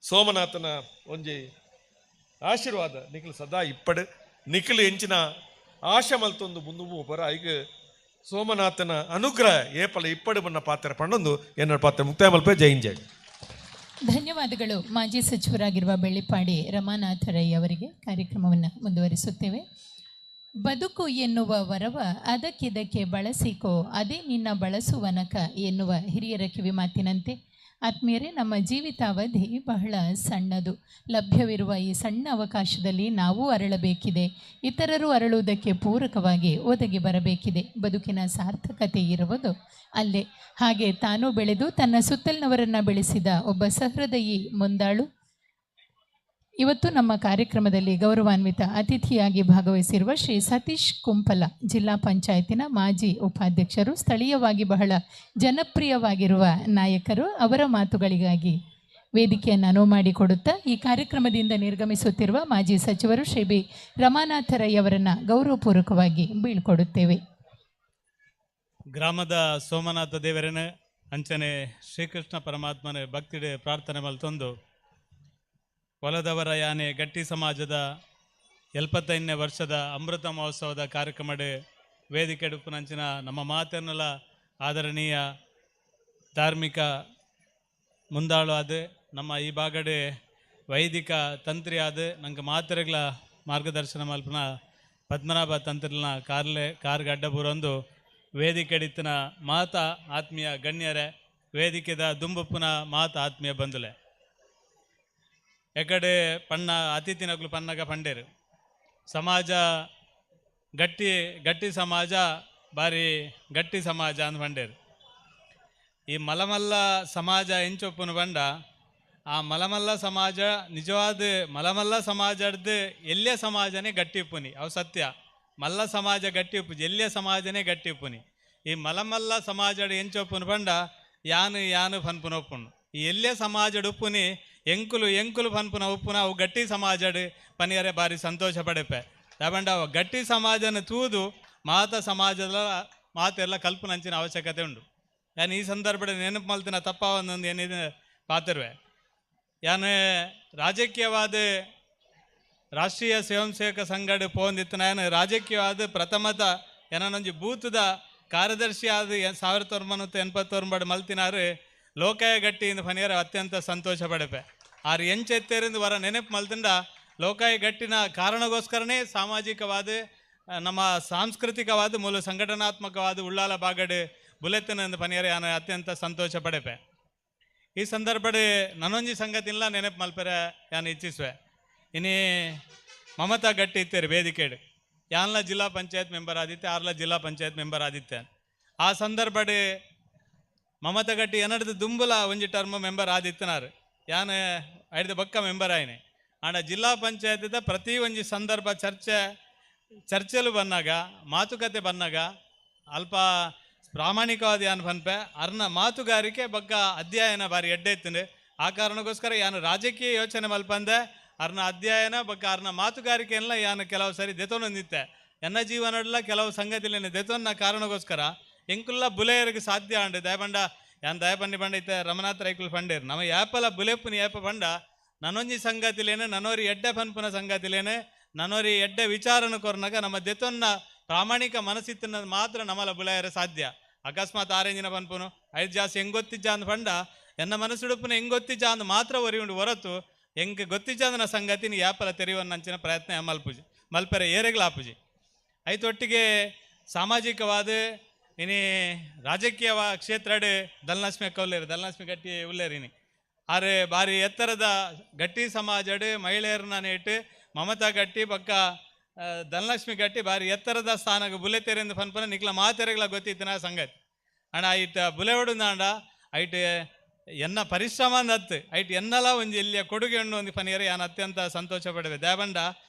ಸೋಮನಾಥನ ಒಂಜಿ ಆಶೀರ್ವಾದ ನಿಖಿಲ್ ಸದಾ ಇಪ್ಪಡು ನಿಖಿಲ್ ಎಂಚಿನ ಆಶೆ ಮಲ್ತೊಂದು ಮುಂದು ಬರ ಈಗ ಸೋಮನಾಥನ ಅನುಗ್ರಹ ಏಪಲ ಇಪ್ಪಡು ಬಣ್ಣ ಪಾತ್ರ ಪಂಡೊಂದು ಎನ್ನಡ ಪಾತ್ರ ಮುಕ್ತಾಯ ಮಲ್ಪೆ ಜೈನ್ ಜೈ. ಧನ್ಯವಾದಗಳು ಮಾಜಿ ಸಚಿವರಾಗಿರುವ ಬೆಳ್ಳಿಪಾಡಿ ರಮಾನಾಥ ರೈ ಅವರಿಗೆ. ಕಾರ್ಯಕ್ರಮವನ್ನು ಮುಂದುವರಿಸುತ್ತೇವೆ. ಬದುಕು ಎನ್ನುವ ವರವ ಅದಕ್ಕಿದಕ್ಕೆ ಬಳಸಿಕೋ, ಅದೇ ನಿನ್ನ ಬಳಸುವನಕ ಎನ್ನುವ ಹಿರಿಯರ ಕಿವಿಮಾತಿನಂತೆ ಆತ್ಮೀಯರೇ, ನಮ್ಮ ಜೀವಿತಾವಧಿ ಬಹಳ ಸಣ್ಣದು. ಲಭ್ಯವಿರುವ ಈ ಸಣ್ಣ ಅವಕಾಶದಲ್ಲಿ ನಾವು ಅರಳಬೇಕಿದೆ, ಇತರರು ಅರಳುವುದಕ್ಕೆ ಪೂರಕವಾಗಿ ಒದಗಿ ಬರಬೇಕಿದೆ. ಬದುಕಿನ ಸಾರ್ಥಕತೆ ಇರುವುದು ಅಲ್ಲೇ. ಹಾಗೆ ತಾನು ಬೆಳೆದು ತನ್ನ ಸುತ್ತಲಿನವರನ್ನು ಬೆಳೆಸಿದ ಒಬ್ಬ ಸಹೃದಯಿ ಮುಂದಾಳು ಇವತ್ತು ನಮ್ಮ ಕಾರ್ಯಕ್ರಮದಲ್ಲಿ ಗೌರವಾನ್ವಿತ ಅತಿಥಿಯಾಗಿ ಭಾಗವಹಿಸಿರುವ ಶ್ರೀ ಸತೀಶ್ ಕುಂಪಲ, ಜಿಲ್ಲಾ ಪಂಚಾಯತಿನ ಮಾಜಿ ಉಪಾಧ್ಯಕ್ಷರು, ಸ್ಥಳೀಯವಾಗಿ ಬಹಳ ಜನಪ್ರಿಯವಾಗಿರುವ ನಾಯಕರು, ಅವರ ಮಾತುಗಳಿಗಾಗಿ ವೇದಿಕೆಯನ್ನು ಅನುವು ಮಾಡಿಕೊಡುತ್ತಾ ಈ ಕಾರ್ಯಕ್ರಮದಿಂದ ನಿರ್ಗಮಿಸುತ್ತಿರುವ ಮಾಜಿ ಸಚಿವರು ಶ್ರೀ ಬಿ ರಮಾನಾಥ ರೈ ಅವರನ್ನು ಗೌರವಪೂರ್ವಕವಾಗಿ ಬೀಳ್ಕೊಡುತ್ತೇವೆ. ಗ್ರಾಮದ ಸೋಮನಾಥ ದೇವರನ ಅಂಚನೆ ಶ್ರೀಕೃಷ್ಣ ಪರಮಾತ್ಮನ ಭಕ್ತಿಡೆ ಪ್ರಾರ್ಥನೆ ಮಲ್ತೊಂದು ಹೊಲದವರ ಯಾನೆ ಗಟ್ಟಿ ಸಮಾಜದ 75ನೇ ವರ್ಷದ ಅಮೃತ ಮಹೋತ್ಸವದ ಕಾರ್ಯಕ್ರಮಡೆ ವೇದಿಕೆ ಉಪ್ಪುನಂಚಿನ ನಮ್ಮ ಮಾತನ್ನೆಲ್ಲ ಆದರಣೀಯ ಧಾರ್ಮಿಕ ಮುಂದಾಳು ಆದ ನಮ್ಮ ಈ ಭಾಗಡೆ ವೈದಿಕ ತಂತ್ರಿ ಆದ ನಂಗೆ ಮಾತೆರೆಗಳ ಮಾರ್ಗದರ್ಶನ ಮಲ್ಪನ ಪದ್ಮನಾಭ ತಂತ್ರಿನ ಕಾರ್ಲೆ ಕಾರ್ಗಡ್ಡಬೂರೊಂದು ವೇದಿಕೆಡಿತ್ತಿನ ಮಾತ ಆತ್ಮೀಯ ಗಣ್ಯರೇ, ವೇದಿಕೆದ ದುಂಬುಪ್ಪುನ ಮಾತ ಆತ್ಮೀಯ ಬಂಧುಲೆ, ಎಕಡೆ ಪಣ್ಣ ಅತಿಥಿನಗ್ಲು ಪನ್ನಗ ಪಂಡೇರು ಸಮಾಜ ಗಟ್ಟಿ ಗಟ್ಟಿ ಸಮಾಜ ಬಾರಿ ಗಟ್ಟಿ ಸಮಾಜ ಅಂದ್ ಪಂಡೇರು. ಈ ಮಲಮಲ್ಲ ಸಮಾಜ ಎಂಚೊಪ್ಪುನ ಬಂಡ ಆ ಮಲಮಲ್ಲ ಸಮಾಜ ನಿಜವಾದ ಮಲಮಲ್ಲ ಸಮಾಜದ ಎಲ್ಲೇ ಸಮಾಜನೇ ಗಟ್ಟಿ ಉಪ್ಪುನಿ, ಅವು ಸತ್ಯ. ಮಲ್ಲ ಸಮಾಜ ಗಟ್ಟಿ ಉಪ್ಪು ಎಲ್ಲೇ ಸಮಾಜನೇ ಗಟ್ಟಿ ಉಪ್ಪುನಿ. ಈ ಮಲಮಲ್ಲ ಸಮಾಜಡ್ ಎಂಚೊಪ್ಪುನ ಬಂಡ ಯಾನು ಯಾನು ಪನ್ಪುನ ಉಪ್ಪುನು, ಈ ಎಲ್ಲೇ ಸಮಾಜಡ್ ಉಪ್ಪುನಿ ಎಂಕುಲು ಎಂಕುಲು ಪನ್ಪುನ ಉಪ್ಪುನ ಅವು ಗಟ್ಟಿ ಸಮಾಜಡ್ ಪನಿಯರೆ ಭಾರಿ ಸಂತೋಷ ಪಡೆಪೆ. ದಾಬಂಡ ಅವು ಗಟ್ಟಿ ಸಮಾಜನ ತೂದು ಮಾತ ಸಮಾಜದ ಮಾತೆಲ್ಲ ಕಲ್ಪನಂಚಿನ ಅವಶ್ಯಕತೆ ಉಂಡು. ಯಾನ್ ಈ ಸಂದರ್ಭದ ನೆನಪು ಮಲ್ತಿನ ತಪ್ಪ ಒಂದೊಂದು ಏನಿದೆ ಪಾತಿರುವೆ. ಯಾನ್ ರಾಜಕೀಯವಾದ ರಾಷ್ಟ್ರೀಯ ಸ್ವಯಂ ಸೇವಕ ಸಂಘಡ್ ಪೋಂದಿತ್ತು. ನಾನು ರಾಜಕೀಯವಾದ ಪ್ರಥಮತ ಏನೊಂಜಿ ಬೂತದ ಕಾರ್ಯದರ್ಶಿ ಆದ 1989 ಮಲ್ತಿನಾರು ಲೋಕಾಯ ಗಟ್ಟಿಯಿಂದ ಫನಿಯರ ಅತ್ಯಂತ ಸಂತೋಷ ಪಡೆಪೆ. ಆರು ಎಂಚೆತ್ತೇರಿಂದ ವರ ನೆನಪು ಮಲ್ತಿಂದ ಲೋಕಾಯ ಗಟ್ಟಿನ ಕಾರಣಗೋಸ್ಕರನೇ ಸಾಮಾಜಿಕವಾದ ನಮ್ಮ ಸಾಂಸ್ಕೃತಿಕವಾದ ಮೂಲ ಸಂಘಟನಾತ್ಮಕವಾದ ಉಳ್ಳಾಲ ಬಾಗಡೆ ಬುಲೆತ್ತಿನ ಪನಿಯರ ನಾನು ಅತ್ಯಂತ ಸಂತೋಷ ಪಡೆಪೆ. ಈ ಸಂದರ್ಭಡೆ ನನ್ನೊಂಜಿ ಸಂಗತಿಲ್ಲ ನೆನಪು ಮಲ್ಪೆರೆ ನಾನು ಇಚ್ಛಿಸುವೆ. ಇನಿ ಮಮತಾ ಗಟ್ಟಿ ಇತ್ತೇರಿ ವೇದಿಕೆಡು ಯಾನ್ಲ ಜಿಲ್ಲಾ ಪಂಚಾಯತ್ ಮೆಂಬರ್ ಆದಿತ್ತೆ, ಆರ್ಲ ಜಿಲ್ಲಾ ಪಂಚಾಯತ್ ಮೆಂಬರ್ ಆದಿತ್ತೆ. ಆ ಸಂದರ್ಭಡೆ ಮಮತಾ ಗಟ್ಟಿ ಎನ್ನಡ್ದು ದುಂಬುಲ ಒಂಜಿ ಟರ್ಮ್ ಮೆಂಬರ್ ಆದಿತ್ತನಾರು, ಯಾನ್ ಐದು ಬಕ್ಕ ಮೆಂಬರ್ ಆಯ್ನೆ. ಆಂಡ ಜಿಲ್ಲಾ ಪಂಚಾಯತ್ದ ಪ್ರತಿ ಒಂಜಿ ಸಂದರ್ಭ ಚರ್ಚೆಲು ಬಂದಾಗ ಮಾತುಕತೆ ಬಂದಾಗ ಅಲ್ಪ ಪ್ರಾಮಾಣಿಕವಾದ ಯಾನ್ ಪನ್ಪೆ ಅರ್ನ ಮಾತುಗಾರಿಕೆ ಬಗ್ಗ ಅಧ್ಯಯನ ಬಾರಿ ಎಡ್ಡೆ ಇತ್ತಂದೆ. ಆ ಕಾರಣಕ್ಕೋಸ್ಕರ ಯಾನು ರಾಜಕೀಯ ಯೋಚನೆ ಮಲ್ಪಂದೆ ಅರ್ನ ಅಧ್ಯಯನ ಬಗ್ಗ ಅರ್ನ ಮಾತುಗಾರಿಕೆಯೆಲ್ಲ ಯಾನು ಕೆಲವು ಸರಿ ದೆತೊನೊಂದಿತ್ತೆ. ಎನ್ನ ಜೀವನಡ್ಲ ಕೆಲವು ಸಂಗತಿಲೇನೆ ದೆತೊನ್ನ ಕಾರಣಕ್ಕೋಸ್ಕರ ಎಂಕುಲ್ಲ ಬುಲೆಯರಿಗೆ ಸಾಧ್ಯ ಅಂಡು ದಯಬಂಡ ಯಾನ್ ದಯಪಂಡಿ ಬಂಡ ಇತ್ತೆ ರಮನಾಥ ರೈಕುಲ್ ಫಂಡೇರು ನಮ್ಮ ಯಾಪಲ ಬುಲೆಪ್ಪುನ ಯಾಪ ಪಂಡ ನನೊಂಜಿ ಸಂಗತಿಲೇನೆ ನನೋರಿ ಎಡ್ಡೆ ಪನ್ಪುನ ಸಂಗತಿಲೇನೆ ನನೋರಿ ಎಡ್ಡೆ ವಿಚಾರನ ಕೊರ್ನಾಗ ನಮ್ಮ ದೆತೊನ್ನ ಪ್ರಾಮಾಣಿಕ ಮನಸ್ಸಿತ್ತಿನ ಮಾತ್ರ ನಮ್ಮಲ ಬುಲೆಯರ ಸಾಧ್ಯ. ಅಕಸ್ಮಾತ್ ಆರೆಂಜಿನ ಪನ್ಪುನು ಐದು ಜಾಸ್ತಿ ಹೆಂಗೊತ್ತಿಜ್ಜ ಅಂದ್ ಪಂಡ ಎನ್ನ ಮನಸ್ಸುಡುಪುನ ಹೆಂಗೊತ್ತಿಜ್ಜ ಅಂದ್ ಮಾತ್ರ ಒರಿ ಉಂಡು ಹೊರತು ಹೆಂಗೆ ಗೊತ್ತಿಜ್ಜ ಸಂಗತಿನ ಯಾಪಲ ತೆರೆಯುವನ್ನಂಚಿನ ಪ್ರಯತ್ನ ಮಲ್ಪುಜಿ ಮಲ್ಪೆರೆ ಏರೆಗ್ಲ ಆಪುಜಿ. ಐತೊಟ್ಟಿಗೆ ಸಾಮಾಜಿಕವಾದ ಇನಿ ರಾಜಕೀಯ ಕ್ಷೇತ್ರಡ್ ದಲ್ನಶ್ಮಿ ಕೌಲೇರು ದಲ್ನಶ್ಮಿ ಗಟ್ಟಿ ಉಲ್ಲೇರಿ ಇನಿ ಆರೆ ಬಾರಿ ಎತ್ತರದ ಗಟ್ಟಿ ಸಮಾಜಡ್ ಮಹಿಳೆಯರನ್ನ ನೇಟ್ ಮಮತಾ ಗಟ್ಟಿ ಪಕ್ಕ ಧನಲಕ್ಷ್ಮಿ ಗಟ್ಟಿ ಬಾರಿ ಎತ್ತರದ ಸ್ಥಾನಕ್ಕೆ ಬುಲೆತೆರೆಂದು ಪನ್ಪನ ನಿಕ್ಲ ಮಾತೆರೆಗ್ಲ ಗೊತ್ತಿತ್ತಿನ ಸಂಗತಿ. ಅಣ್ಣ ಐಟ್ ಬುಲೆವಡು ನಾಂಡ ಐಟ್ ಎನ್ನ ಪರಿಶ್ರಮ ಅಂದತ್ತು ಐಟ್ ಎನ್ನಲ ಒಂಜಿ ಎಲ್ಲಿಯ ಕೊಡುಗೆ ಉಂಡು ಒಂದು ಪನಿಯರ ಯಾನ್ ಅತ್ಯಂತ ಸಂತೋಷ ಪಡುವೆ. ದೇಬಂಡ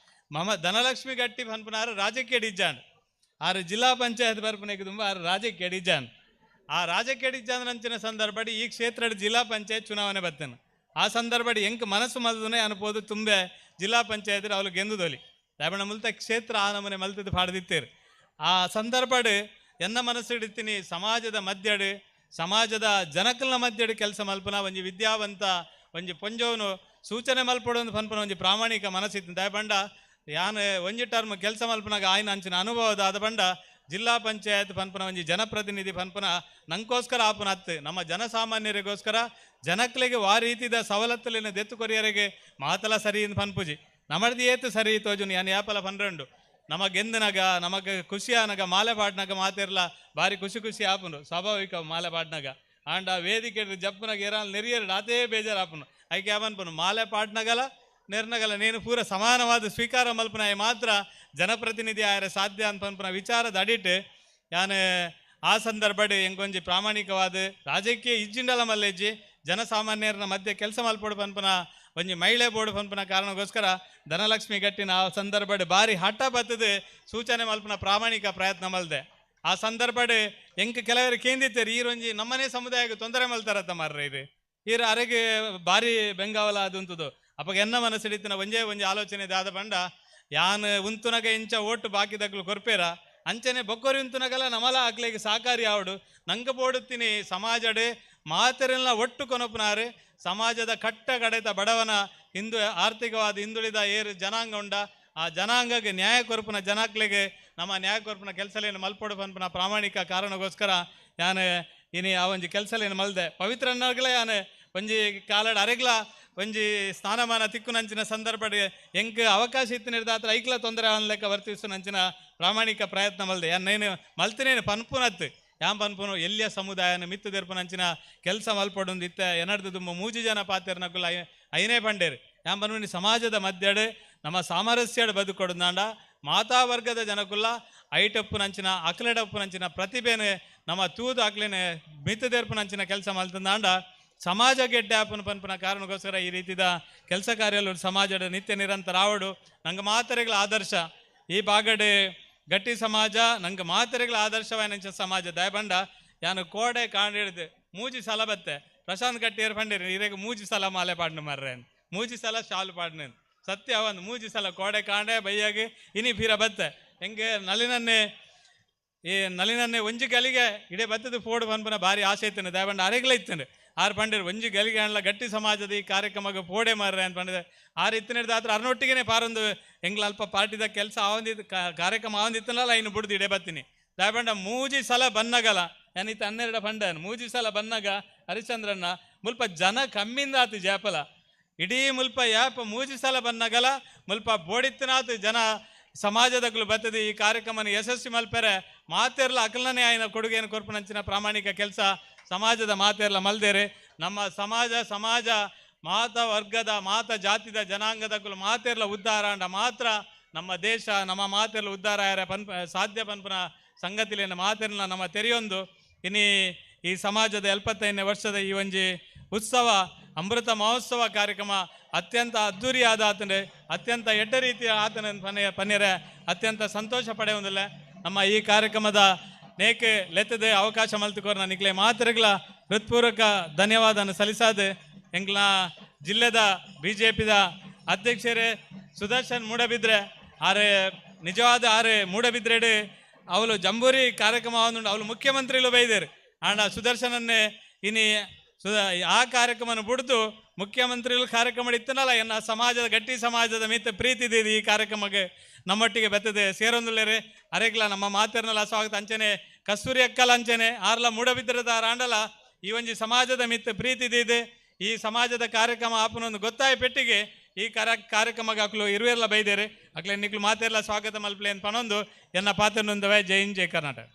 ಮಮ ಧನಲಕ್ಷ್ಮಿ ಗಟ್ಟಿ ಪನ್ಪನಾರು ರಾಜಕೀಯ ಡಿಜಾನ್ ಆರು ಜಿಲ್ಲಾ ಪಂಚಾಯತ್ ಬರ್ಪನೆಗೆ ತುಂಬ ಆರು ರಾಜಕೀಯ ಡಿಜಾನ್. ಆ ರಾಜಕೀಯ ಡಿಜಾನ್ ಅಂಚಿನ ಸಂದರ್ಭಡಿ ಈ ಕ್ಷೇತ್ರದ ಜಿಲ್ಲಾ ಪಂಚಾಯತ್ ಚುನಾವಣೆ ಬರ್ತೇನೆ. ಆ ಸಂದರ್ಭಡಿ ಎಂಕ್ ಮನಸ್ಸು ಮಲ್ದನೆ ಅನ್ಬೋದು ತುಂಬೆ ಜಿಲ್ಲಾ ಪಂಚಾಯತ್ ಅವಳು ಗೆಂದುದೋಲಿ ದಾಬಣ ಮುಲ್ತ ಕ್ಷೇತ್ರ ಆ ನಮನೆ ಮಲ್ತದ್ದು ಪಾಡ್ದಿತ್ತೇರು. ಆ ಸಂದರ್ಭಡ್ ಎನ್ನ ಮನಸ್ಸು ಹಿಡಿತೀನಿ ಸಮಾಜದ ಮಧ್ಯಡು ಸಮಾಜದ ಜನಕಲ್ನ ಮಧ್ಯಡು ಕೆಲಸ ಮಲ್ಪನ ಒಂಜಿ ವಿದ್ಯಾವಂತ ಒಂಜಿ ಪೊಂಜೋನು ಸೂಚನೆ ಮಲ್ಪಡು ಒಂದು ಪನ್ಪನ ಒಂಜಿ ಪ್ರಾಮಾಣಿಕ ಮನಸ್ಸಿತ್ತು. ದಯಬಂಡ ಯಾನ್ ಒಂಜಿ ಟರ್ಮ್ ಕೆಲಸ ಮಲ್ಪನಾಗ ಆಯ್ನ ಅಂಚಿನ ಅನುಭವದ ಆದ ಬಂಡ ಜಿಲ್ಲಾ ಪಂಚಾಯತ್ ಪನ್ಪನ ಒಂಜಿ ಜನಪ್ರತಿನಿಧಿ ಪನ್ಪನ ನಂಗೋಸ್ಕರ ಆಪನ ಅತ್ತು ನಮ್ಮ ಜನಸಾಮಾನ್ಯರಿಗೋಸ್ಕರ ಜನಕ್ಲೆಗೆ ವಾ ರೀತಿದ ಸವಲತ್ತುಲಿನ ದೆತ್ತು ಕೊರಿಯರಿಗೆ ಮಾತಲ ಸರಿ ಇಂದ್ ಪನ್ಪುಜಿ ನಮರ್ದಿ ಏತು ಸರಿ ತೋಜುನು ಯಾನ್ ಯಾಪಲ ಪನ್ರಂಡು ನಮಗೆಂದನಾಗ ನಮಗೆ ಖುಷಿ ಆನಾಗ ಮಾಲೆ ಪಾಡ್ನಾಗ ಮಾತಿರ್ಲ ಭಾರಿ ಖುಷಿ ಖುಷಿ ಆಪುನು ಸ್ವಾಭಾವಿಕ ಮಾಲೆ ಪಾಡ್ನಾಗ. ಆಂಡ ವೇದಿಕೆ ಜಪ್ಪುನಾಗ ಏರಾಲ್ ನೆರಿಯರು ಅದೇ ಬೇಜಾರು ಆಪುನು ಐಕೆ ಯಾವನ್ಪುನು ಮಾಲೆ ಪಾಡ್ನಾಗಲ ನೆರ್ನಗಲ ನೇನು ಪೂರ ಸಮಾನವಾದ ಸ್ವೀಕಾರ ಮಲ್ಪನ ಮಾತ್ರ ಜನಪ್ರತಿನಿಧಿ ಆಯರೆ ಸಾಧ್ಯ ಅಂತ ಪನ್ಪುನ ವಿಚಾರದ ಅಡಿಟ್ ಯಾನ್ ಆ ಸಂದರ್ಭಡ್ ಎಂಕೊಂಜಿ ಪ್ರಾಮಾಣಿಕವಾದ ರಾಜಕೀಯ ಇಜ್ಜಿಂಡಲ ಮಲ್ಲೆಜ್ಜಿ ಜನಸಾಮಾನ್ಯರನ್ನ ಮಧ್ಯೆ ಕೆಲಸ ಮಲ್ಪೊಡು ಪನ್ಪುನ ಒಂಜಿ ಮಹಿಳೆ ಬೋರ್ಡ್ ಪನ್ಪುನ ಕಾರಣಕ್ಕೋಸ್ಕರ ಧನಲಕ್ಷ್ಮಿ ಗಟ್ಟಿನ ಆ ಸಂದರ್ಭಡ್ ಬಾರಿ ಹಠ ಬತ್ತದೆ ಸೂಚನೆ ಮಲ್ಪುನ ಪ್ರಾಮಾಣಿಕ ಪ್ರಯತ್ನ ಮಲ್ದೆ. ಆ ಸಂದರ್ಭಡ್ ಎಂಕ್ ಕೆಲವರು ಕೇಂದಿತ್ತೇರು ಈರೊಂಜಿ ನಮ್ಮನೇ ಸಮುದಾಯಕ್ಕೆ ತೊಂದರೆ ಮಲ್ತಾರತ್ತ ಮಾರ್ರೆ ಇರು ಈರು ಅರೆಗೆ ಬಾರಿ ಬೆಂಗಾವಲ ಅದುಂತದು. ಅಪ್ಪಗ ಎನ್ನ ಮನಸ್ಸಿಡಿತಿನ ಒಂಜೇ ಒಂಜಿ ಆಲೋಚನೆ ದಾದ ಬಂಡ ಯಾನ್ ಉಂತುನಗ ಇಂಚ ಓಟು ಬಾಕಿದಕ್ಲು ಕೊರ್ಪೇರ ಅಂಚನೆ ಬೊಕ್ಕೊರಿಂತುನಗಲ ನಮಲ ಅಕ್ಲೆಗ್ ಸಾಕಾರಿ ಆವಡು ನಂಗೆ ಬೋಡುತ್ತೀನಿ ಸಮಾಜಡ್ ಮಾತೆರೆಲ್ಲ ಒಟ್ಟು ಕೊನಪುನಾರು ಸಮಾಜದ ಕಟ್ಟ ಕಡೆತ ಬಡವನ ಹಿಂದು ಆರ್ಥಿಕವಾದ ಹಿಂದುಳಿದ ಏರು ಜನಾಂಗ ಉಂಡ ಆ ಜನಾಂಗಕ್ಕೆ ನ್ಯಾಯ ಕೊರಪುನ ಜನಾಕ್ಲೆಗೆ ನಮ್ಮ ನ್ಯಾಯ ಕೊರಪುನ ಕೆಲಸಲೇನು ಮಲ್ಪೊಡು ಪನ್ಪುನ ಪ್ರಾಮಾಣಿಕ ಕಾರಣಗೋಸ್ಕರ ಯಾನು ಇನಿ ಆ ಒಂಜಿ ಕೆಲಸಲೇನು ಮಲ್ದೆ ಪವಿತ್ರನಾಗಲೇ ಯಾನು ಒಂಜಿ ಕಾಲಡ್ ಅರೆಗ್ಲ ಒಂಜಿ ಸ್ಥಾನಮಾನ ತಿಕ್ಕುನಂಚಿನ ಸಂದರ್ಭಡ್ ಎಂಕ್ ಅವಕಾಶ ಇತ್ತಿನ ಐಕ್ಲ ತೊಂದರೆ ಅವನ ಲೆಕ್ಕ ವರ್ತಿಸುನಂಚಿನ ಪ್ರಾಮಾಣಿಕ ಪ್ರಯತ್ನ ಮಲ್ದೆ ಯಾನ್ ನೇನು ಮಲ್ತಿನೇನು ಪನ್ಪುನತ್ತು ಯಾನ್ ಪನ್ಪುನು ಎಲ್ಲಿಯ ಸಮುದಾಯನ ಮಿತ್ತು ದೆರ್ಪುನಂಚಿನ ಕೆಲಸ ಮಲ್ಪೊಡೊಂದು ಇತ್ತ ಎನಡ್ದು ದುಂಬ ಮೂಜಿ ಜನ ಪಾತೆರ್ನಕುಲ ಐನೇ ಪಂಡೇರು ಯಾನ್ ಪನ್ಪುನಿ ಸಮಾಜದ ಮಧ್ಯಡ್ ನಮ್ಮ ಸಾಮರಸ್ಯಡ್ ಬದುಕೊಡುಂದಾಂಡ ಮಾತಾ ವರ್ಗದ ಜನಕುಲ್ಲ ಐಟಪ್ಪುನಂಚಿನ ಅಕ್ಲೆಡಪ್ಪುನಂಚಿನ ಪ್ರತಿಭೆನೆ ನಮ್ಮ ತೂದು ಅಕ್ಲೆನೆ ಮಿತ್ತು ದೆರ್ಪುನಂಚಿನ ಕೆಲಸ ಮಲ್ತಂದಾಂಡ ಸಮಾಜ ಗೆಡ್ಡೆ ಆಪುನ ಪನ್ಪುನ ಕಾರಣಕ್ಕೋಸ್ಕರ ಈ ರೀತಿದ ಕೆಲಸ ಕಾರ್ಯಗಳು ಸಮಾಜದ ನಿತ್ಯ ನಿರಂತರ ಆವಡು ನಂಗೆ ಮಾತರೆಗಳ ಆದರ್ಶ ಈ ಬಾಗಡೆ ಗಟ್ಟಿ ಸಮಾಜ ನಂಗೆ ಮಾತರೆಗಳ ಆದರ್ಶವಾಯಿನ ಸಮಾಜ ದಯಬಂಡ ಯಾನು ಕೋಡೆ ಕಾಣಿಡ್ದು ಮೂಜಿ ಸಲ ಬತ್ತೆ ಪ್ರಶಾಂತ್ ಗಟ್ಟಿಯರ್ ಪಂಡಿರಿ ಇರೇಗ ಮೂಜಿ ಸಲ ಮಾಲೆ ಪಾಡ್ನು ಮರ್ರೇನ್ ಮೂಜಿ ಸಲ ಶಾಲು ಪಾಡ್ನೇನು ಸತ್ಯ ಒಂದು ಮೂಜಿ ಸಲ ಕೋಡೆ ಕಾಂಡೆ ಬೈಯಾಗಿ ಇನಿ ಫೀರ ಬತ್ತೆ ಹೆಂಗೆ ನಲಿನನ್ನೇ ಈ ನಲಿನನ್ನೇ ಒಂಜಿ ಗಲಿಗೆ ಇಡೇ ಬತ್ತದ ಫೋಡು ಪನ್ಪುನ ಭಾರಿ ಆಸೆ ಇತ್ತೇನೆ ದಯಬಂಡ ಅರೆಗ್ಲ ಇತ್ತೇನೆ ಆರು ಪಂಡಿರು ಒಂಜಿ ಗಲಿಗೆ ಅಣ್ಲ ಗಟ್ಟಿ ಸಮಾಜದ ಈ ಕಾರ್ಯಕ್ರಮಕ್ಕೆ ಪೋಡೆ ಮಾರ್ರೆ ಅಂತ ಪಂಡಿದೆ ಆರು ಇತ್ತನೇ ಆತ್ರ ಅರ್ನೊಟ್ಟಿಗೆನೆ ಪಾರೊಂದು ಎಂಗ್ಲ ಅಲ್ಪ ಪಾರ್ಟಿದ ಕೆಲಸ ಆವಂದಿತ್ತು ಕಾರ್ಯಕ್ರಮ ಆವಂದಿತ್ತನಲ್ಲ ಇನ್ನು ಬುಡ್ದು ಇಡೇ ಬತ್ತೀನಿ ದಯಬಂಡ ಮೂಜಿ ಸಲ ಬನ್ನಗಲ ಏನಿತ್ತು 12 ಪಂಡನ್ ಮೂಜಿ ಸಲ ಬನ್ನಗ ಹರಿಶ್ಚಂದ್ರನ್ನ ಮುಲ್ಪ ಜನ ಕಮ್ಮಿಂದ ಆತು ಜಾಪಲ ಇಡೀ ಮುಲ್ಪ ಯಾಪ ಮೂಜಿ ಸಲ ಬನ್ನಗಲ ಮುಲ್ಪ ಬೋಡಿತ್ತನಾತು ಜನ ಸಮಾಜದಕ್ಕಲು ಬರ್ತದೆ ಈ ಕಾರ್ಯಕ್ರಮನ ಯಶಸ್ವಿ ಮಲ್ಪೆರೆ ಮಾತೆರ್ಲ ಅಕಲನೇ ಆಯ್ನ ಕೊಡುಗೆಯನ್ನು ಕೊರ್ಪುನಂಚಿನ ಪ್ರಾಮಾಣಿಕ ಕೆಲಸ ಸಮಾಜದ ಮಾತೆರ್ಲ ಮಲ್ದೇರೆ ನಮ್ಮ ಸಮಾಜ ಸಮಾಜ ಮಾತ ವರ್ಗದ ಮಾತ ಜಾತಿದ ಜನಾಂಗದಕ್ಕಲು ಮಾತೆರ್ಲ ಉದ್ಧಾರ ಅಂಡ ಮಾತ್ರ ನಮ್ಮ ದೇಶ ನಮ್ಮ ಮಾತೆರ್ಲ ಉದ್ಧಾರ ಆಯರ ಪನ್ಪ ಸಾಧ್ಯ ಪನ್ಪುನ ಸಂಗತಿಲೇನ ಮಾತೆರ್ಲ ನಮ್ಮ ತೆರೆಯೊಂದು ಇನಿ ಈ ಸಮಾಜದ 75ನೇ ವರ್ಷದ ಈ ಒಂಜಿ ಉತ್ಸವ ಅಮೃತ ಮಹೋತ್ಸವ ಕಾರ್ಯಕ್ರಮ ಅತ್ಯಂತ ಅದ್ಧೂರಿಯಾದ ಆತನೆ ಅತ್ಯಂತ ಎಡ್ಡ ರೀತಿಯ ಆತನ ಪನ್ಯರೆ ಅತ್ಯಂತ ಸಂತೋಷ ಪಡೆಯುವುದಿಲ್ಲ ನಮ್ಮ ಈ ಕಾರ್ಯಕ್ರಮದ ನೇಕೆ ಲೆತ್ತದೆ ಅವಕಾಶ ಮಲ್ತುಕೋರ್ನ ನಿಕ್ಲೆ ಮಾತೃಗಳ ಹೃತ್ಪೂರ್ವಕ ಧನ್ಯವಾದನ ಸಲ್ಲಿಸಾದೆ ಎಂಗ್ಲ ಜಿಲ್ಲೆದ ಬಿಜೆಪಿದ ಅಧ್ಯಕ್ಷರೇ ಸುದರ್ಶನ್ ಮೂಡಬಿದ್ರೆ ಆರೆ ನಿಜವಾದ ಆರೆ ಮೂಡಬಿದ್ರೆಡೆ ಅವಳು ಜಂಬೂರಿ ಕಾರ್ಯಕ್ರಮ ಅವಳು ಮುಖ್ಯಮಂತ್ರಿಲು ಬೈದೇರು ಆಂಡ ಸುದರ್ಶನನ್ನೇ ಇನಿ ಆ ಕಾರ್ಯಕ್ರಮನ ಬಿಡ್ದು ಮುಖ್ಯಮಂತ್ರಿಗಳು ಕಾರ್ಯಕ್ರಮ ಇತ್ತನಲ್ಲ ಎನ್ನ ಸಮಾಜದ ಗಟ್ಟಿ ಸಮಾಜದ ಮೀತ ಪ್ರೀತಿ ಇದೆ ಈ ಕಾರ್ಯಕ್ರಮಕ್ಕೆ ನಮ್ಮೊಟ್ಟಿಗೆ ಬರ್ತದೆ ಸೇರೊಂದುಲ್ಲೇರೆ ಅರೆಗ್ಲ ನಮ್ಮ ಮಾತೆರ್ನಲ್ಲ ಸ್ವಾಗತ ಅಂಚನೆ ಕಸ್ತೂರಿ ಅಕ್ಕಲ ಅಂಚನೆ ಆರ್ಲ ಮೂಡಬಿದ್ರದ ಆಂಡಲ ಈ ಒಂಜಿ ಸಮಾಜದ ಮಿತ್ತ ಪ್ರೀತಿ ಇದೆ ಈ ಸಮಾಜದ ಕಾರ್ಯಕ್ರಮ ಆಪನೊಂದು ಗೊತ್ತಾಯ ಪೆಟ್ಟಿಗೆ ಈ ಕಾರ್ಯಕ್ರಮಕ್ಕೆ ಅಕ್ಲು ಇರುವೆರ್ಲ ಬೈದೇರೆ ಅಕ್ಲೆ ನಿಕ್ಲು ಮಾತೆರ್ಲ ಸ್ವಾಗತ ಮಲ್ಪ್ಲೆ ಅಂತ ಪನೊಂದು ಎನ್ನ ಪಾತ್ರನೊಂದವೇ ಜೈ ಹಿಂದ್ ಜೈ ಕರ್ನಾಟಕ.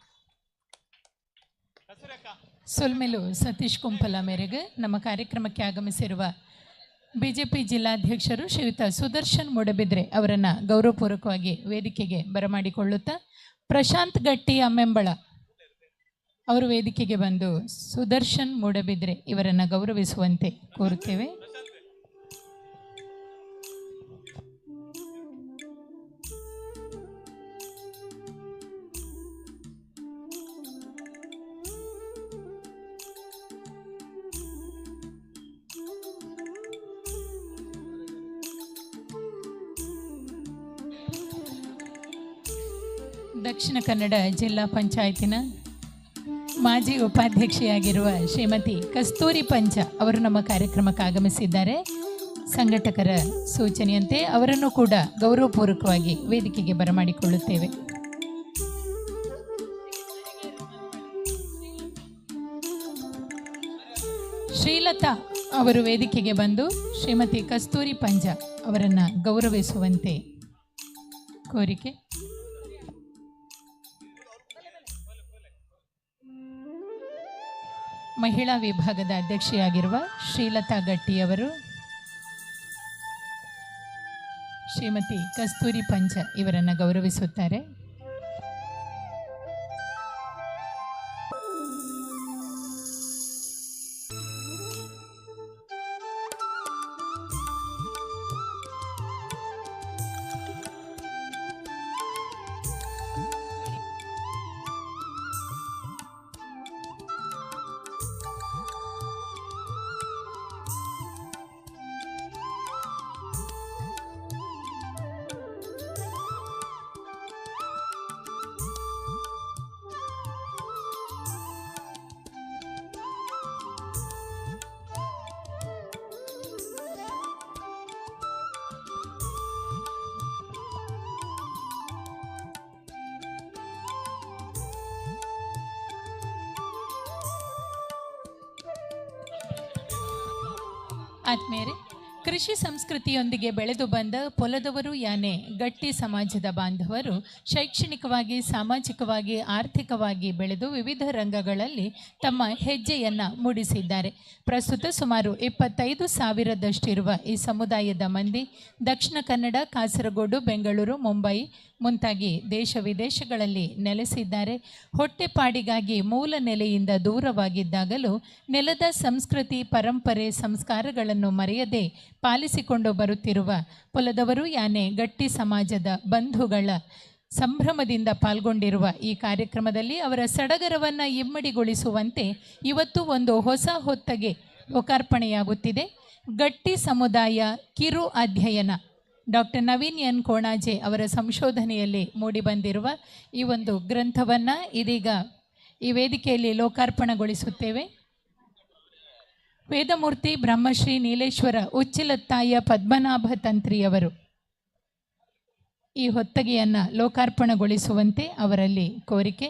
ಸೊಲ್ಮೆಲು ಸತೀಶ್ ಕುಂಪಲ ಮೇರೆಗೆ ನಮ್ಮ ಕಾರ್ಯಕ್ರಮಕ್ಕೆ ಆಗಮಿಸಿರುವ ಬಿಜೆಪಿ ಜಿಲ್ಲಾಧ್ಯಕ್ಷರು ಶ್ರೀಯುತ ಸುದರ್ಶನ್ ಮೂಡಬಿದ್ರೆ ಅವರನ್ನು ಗೌರವಪೂರ್ವಕವಾಗಿ ವೇದಿಕೆಗೆ ಬರಮಾಡಿಕೊಳ್ಳುತ್ತಾ ಪ್ರಶಾಂತ್ ಗಟ್ಟಿ ಅಮ್ಮೆಂಬಳ ಅವರು ವೇದಿಕೆಗೆ ಬಂದು ಸುದರ್ಶನ್ ಮೂಡಬಿದ್ರೆ ಇವರನ್ನು ಗೌರವಿಸುವಂತೆ ಕೋರುತ್ತೇವೆ. ದಕ್ಷಿಣ ಕನ್ನಡ ಜಿಲ್ಲಾ ಪಂಚಾಯತಿನ ಮಾಜಿ ಉಪಾಧ್ಯಕ್ಷೆಯಾಗಿರುವ ಶ್ರೀಮತಿ ಕಸ್ತೂರಿ ಪಂಚ ಅವರು ನಮ್ಮ ಕಾರ್ಯಕ್ರಮಕ್ಕೆ ಆಗಮಿಸಿದ್ದಾರೆ. ಸಂಘಟಕರ ಸೂಚನೆಯಂತೆ ಅವರನ್ನು ಕೂಡ ಗೌರವಪೂರ್ವಕವಾಗಿ ವೇದಿಕೆಗೆ ಬರಮಾಡಿಕೊಳ್ಳುತ್ತೇವೆ. ಶ್ರೀಲತಾ ಅವರು ವೇದಿಕೆಗೆ ಬಂದು ಶ್ರೀಮತಿ ಕಸ್ತೂರಿ ಪಂಜ ಅವರನ್ನು ಗೌರವಿಸುವಂತೆ ಕೋರಿಕೆ. ಮಹಿಳಾ ವಿಭಾಗದ ಅಧ್ಯಕ್ಷೆಯಾಗಿರುವ ಶ್ರೀಲತಾ ಗಟ್ಟಿಯವರು ಶ್ರೀಮತಿ ಕಸ್ತೂರಿ ಪಂಚ ಇವರನ್ನು ಗೌರವಿಸುತ್ತಾರೆ. ಆತ್ಮೀಯರೇ, ಕೃಷಿ ಸಂಸ್ಕೃತಿಯೊಂದಿಗೆ ಬೆಳೆದು ಬಂದ ಪೊಲದವರು ಯಾನೆ ಗಟ್ಟಿ ಸಮಾಜದ ಬಾಂಧವರು ಶೈಕ್ಷಣಿಕವಾಗಿ, ಸಾಮಾಜಿಕವಾಗಿ, ಆರ್ಥಿಕವಾಗಿ ಬೆಳೆದು ವಿವಿಧ ರಂಗಗಳಲ್ಲಿ ತಮ್ಮ ಹೆಜ್ಜೆಯನ್ನು ಮೂಡಿಸಿದ್ದಾರೆ. ಪ್ರಸ್ತುತ ಸುಮಾರು 25,000ದಷ್ಟಿರುವ ಈ ಸಮುದಾಯದ ಮಂದಿ ದಕ್ಷಿಣ ಕನ್ನಡ, ಕಾಸರಗೋಡು, ಬೆಂಗಳೂರು, ಮುಂಬೈ ಮುಂತಾಗಿ ದೇಶ ವಿದೇಶಗಳಲ್ಲಿ ನೆಲೆಸಿದ್ದಾರೆ. ಹೊಟ್ಟೆಪಾಡಿಗಾಗಿ ಮೂಲ ನೆಲೆಯಿಂದ ದೂರವಾಗಿದ್ದಾಗಲೂ ನೆಲದ ಸಂಸ್ಕೃತಿ, ಪರಂಪರೆ, ಸಂಸ್ಕಾರಗಳನ್ನು ಮರೆಯದೆ ಪಾಲಿಸಿಕೊಂಡು ಬರುತ್ತಿರುವ ಪೊಲದವರು ಯಾನೆ ಗಟ್ಟಿ ಸಮಾಜದ ಬಂಧುಗಳ ಸಂಭ್ರಮದಿಂದ ಪಾಲ್ಗೊಂಡಿರುವ ಈ ಕಾರ್ಯಕ್ರಮದಲ್ಲಿ ಅವರ ಸಡಗರವನ್ನು ಇಮ್ಮಡಿಗೊಳಿಸುವಂತೆ ಇವತ್ತು ಒಂದು ಹೊಸ ಹೊತ್ತಗೆ ಲೋಕಾರ್ಪಣೆಯಾಗುತ್ತಿದೆ. ಗಟ್ಟಿ ಸಮುದಾಯ ಕಿರು ಅಧ್ಯಯನ ಡಾಕ್ಟರ್ ನವೀನ್ ಎನ್ ಕೋಣಾಜೆ ಅವರ ಸಂಶೋಧನೆಯಲ್ಲಿ ಮೂಡಿಬಂದಿರುವ ಈ ಒಂದು ಗ್ರಂಥವನ್ನು ಇದೀಗ ಈ ವೇದಿಕೆಯಲ್ಲಿ ಲೋಕಾರ್ಪಣೆಗೊಳಿಸುತ್ತೇವೆ. ವೇದಮೂರ್ತಿ ಬ್ರಹ್ಮಶ್ರೀ ನೀಲೇಶ್ವರ ಉಚ್ಚಿಲತ್ತಾಯ ಪದ್ಮನಾಭ ತಂತ್ರಿಯವರು ಈ ಹೊತ್ತಗೆಯನ್ನು ಲೋಕಾರ್ಪಣೆಗೊಳಿಸುವಂತೆ ಅವರಲ್ಲಿ ಕೋರಿಕೆ.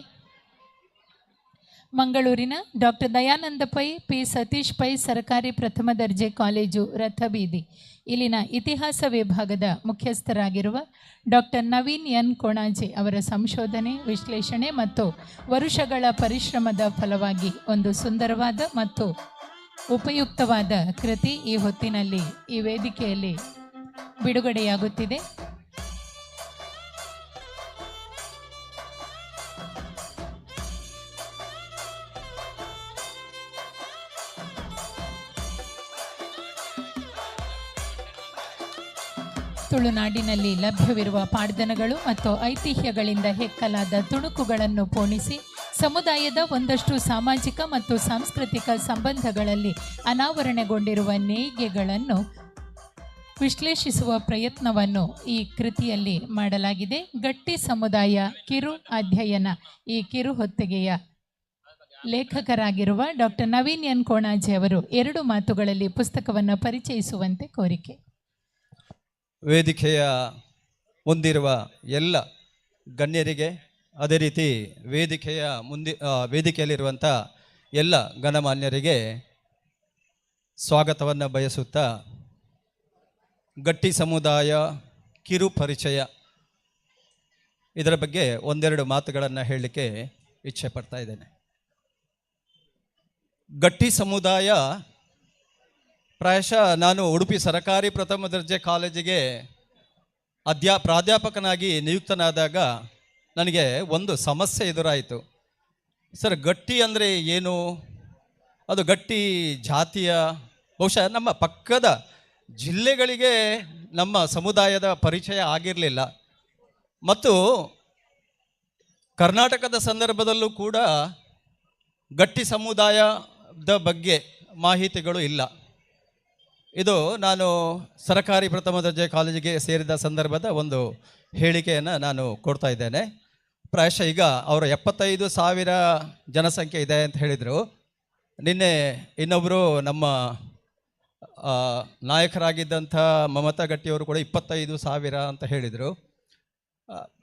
ಮಂಗಳೂರಿನ ಡಾಕ್ಟರ್ ದಯಾನಂದ ಪೈ, ಪಿ ಸತೀಶ್ ಪೈ ಸರ್ಕಾರಿ ಪ್ರಥಮ ದರ್ಜೆ ಕಾಲೇಜು ರಥಬೀದಿ ಇಲ್ಲಿನ ಇತಿಹಾಸ ವಿಭಾಗದ ಮುಖ್ಯಸ್ಥರಾಗಿರುವ ಡಾಕ್ಟರ್ ನವೀನ್ ಎನ್ ಕೊಣಾಜೆ ಅವರ ಸಂಶೋಧನೆ, ವಿಶ್ಲೇಷಣೆ ಮತ್ತು ವರುಷಗಳ ಪರಿಶ್ರಮದ ಫಲವಾಗಿ ಒಂದು ಸುಂದರವಾದ ಮತ್ತು ಉಪಯುಕ್ತವಾದ ಕೃತಿ ಈ ಹೊತ್ತಿನಲ್ಲಿ ಈ ವೇದಿಕೆಯಲ್ಲಿ ಬಿಡುಗಡೆಯಾಗುತ್ತಿದೆ. ತುಳುನಾಡಿನಲ್ಲಿ ಲಭ್ಯವಿರುವ ಪಾಡ್ದನಗಳು ಮತ್ತು ಐತಿಹ್ಯಗಳಿಂದ ಹೆಕ್ಕಲಾದ ತುಣುಕುಗಳನ್ನು ಪೋಣಿಸಿ ಸಮುದಾಯದ ಒಂದಷ್ಟು ಸಾಮಾಜಿಕ ಮತ್ತು ಸಾಂಸ್ಕೃತಿಕ ಸಂಬಂಧಗಳಲ್ಲಿ ಅನಾವರಣಗೊಂಡಿರುವ ನೇಯ್ಗೆಗಳನ್ನು ವಿಶ್ಲೇಷಿಸುವ ಪ್ರಯತ್ನವನ್ನು ಈ ಕೃತಿಯಲ್ಲಿ ಮಾಡಲಾಗಿದೆ. ಗಟ್ಟಿ ಸಮುದಾಯ ಕಿರು ಅಧ್ಯಯನ ಈ ಕಿರು ಹೊತ್ತಿಗೆಯ ಲೇಖಕರಾಗಿರುವ ಡಾಕ್ಟರ್ ನವೀನ್ ಎನ್ ಕೋಣಾಜೆ ಅವರು ಎರಡು ಮಾತುಗಳಲ್ಲಿ ಪುಸ್ತಕವನ್ನು ಪರಿಚಯಿಸುವಂತೆ ಕೋರಿಕೆ. ವೇದಿಕೆಯ ಮುಂದಿರುವ ಎಲ್ಲ ಗಣ್ಯರಿಗೆ, ಅದೇ ರೀತಿ ವೇದಿಕೆಯ ವೇದಿಕೆಯಲ್ಲಿರುವಂಥ ಎಲ್ಲ ಗಣಮಾನ್ಯರಿಗೆ ಸ್ವಾಗತವನ್ನು ಬಯಸುತ್ತಾ, ಗಟ್ಟಿ ಸಮುದಾಯ ಕಿರು ಪರಿಚಯ ಇದರ ಬಗ್ಗೆ ಒಂದೆರಡು ಮಾತುಗಳನ್ನು ಹೇಳಲಿಕ್ಕೆ ಇಚ್ಛೆ ಪಡ್ತಾ ಇದ್ದೇನೆ. ಗಟ್ಟಿ ಸಮುದಾಯ ಪ್ರಾಯಶಃ ನಾನು ಉಡುಪಿ ಸರಕಾರಿ ಪ್ರಥಮ ದರ್ಜೆ ಕಾಲೇಜಿಗೆ ಪ್ರಾಧ್ಯಾಪಕನಾಗಿ ನಿಯುಕ್ತನಾದಾಗ ನನಗೆ ಒಂದು ಸಮಸ್ಯೆ ಎದುರಾಯಿತು. ಸರ್, ಗಟ್ಟಿ ಅಂದರೆ ಏನು? ಅದು ಗಟ್ಟಿ ಜಾತಿಯ, ಬಹುಶಃ ನಮ್ಮ ಪಕ್ಕದ ಜಿಲ್ಲೆಗಳಿಗೆ ನಮ್ಮ ಸಮುದಾಯದ ಪರಿಚಯ ಆಗಿರಲಿಲ್ಲ. ಮತ್ತು ಕರ್ನಾಟಕದ ಸಂದರ್ಭದಲ್ಲೂ ಕೂಡ ಗಟ್ಟಿ ಸಮುದಾಯದ ಬಗ್ಗೆ ಮಾಹಿತಿಗಳು ಇಲ್ಲ. ಇದು ನಾನು ಸರಕಾರಿ ಪ್ರಥಮ ದರ್ಜೆ ಕಾಲೇಜಿಗೆ ಸೇರಿದ ಸಂದರ್ಭದ ಒಂದು ಹೇಳಿಕೆಯನ್ನು ನಾನು ಕೊಡ್ತಾ ಇದ್ದೇನೆ. ಪ್ರಾಯಶಃ ಈಗ ಅವರು 75,000 ಜನಸಂಖ್ಯೆ ಇದೆ ಅಂತ ಹೇಳಿದರು. ನಿನ್ನೆ ಇನ್ನೊಬ್ಬರು ನಮ್ಮ ನಾಯಕರಾಗಿದ್ದಂಥ ಮಮತಾ ಗಟ್ಟಿಯವರು ಕೂಡ 25,000 ಅಂತ ಹೇಳಿದರು.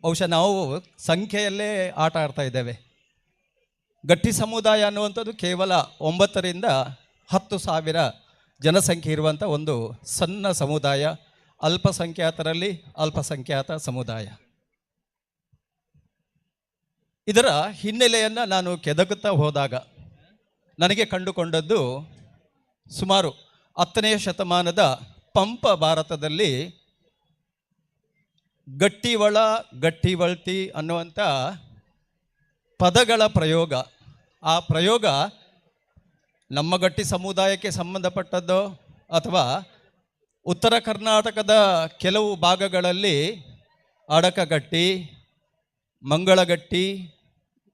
ಬಹುಶಃ ನಾವು ಸಂಖ್ಯೆಯಲ್ಲೇ ಆಟ ಆಡ್ತಾ ಇದ್ದೇವೆ. ಗಟ್ಟಿ ಸಮುದಾಯ ಅನ್ನುವಂಥದ್ದು ಕೇವಲ 9 ರಿಂದ 10 ಸಾವಿರ ಜನಸಂಖ್ಯೆ ಇರುವಂಥ ಒಂದು ಸಣ್ಣ ಸಮುದಾಯ, ಅಲ್ಪಸಂಖ್ಯಾತರಲ್ಲಿ ಅಲ್ಪಸಂಖ್ಯಾತ ಸಮುದಾಯ. ಇದರ ಹಿನ್ನೆಲೆಯನ್ನು ನಾನು ಕೆದಕುತ್ತಾ ಹೋದಾಗ ನನಗೆ ಕಂಡುಕೊಂಡದ್ದು ಸುಮಾರು 10ನೇ ಶತಮಾನದ ಪಂಪ ಭಾರತದಲ್ಲಿ ಗಟ್ಟಿವಳ ಗಟ್ಟಿವಳ್ತಿ ಅನ್ನುವಂಥ ಪದಗಳ ಪ್ರಯೋಗ. ಆ ಪ್ರಯೋಗ ನಮ್ಮ ಗಟ್ಟಿ ಸಮುದಾಯಕ್ಕೆ ಸಂಬಂಧಪಟ್ಟದ್ದೋ ಅಥವಾ ಉತ್ತರ ಕರ್ನಾಟಕದ ಕೆಲವು ಭಾಗಗಳಲ್ಲಿ ಅಡಕಗಟ್ಟಿ, ಮಂಗಳಗಟ್ಟಿ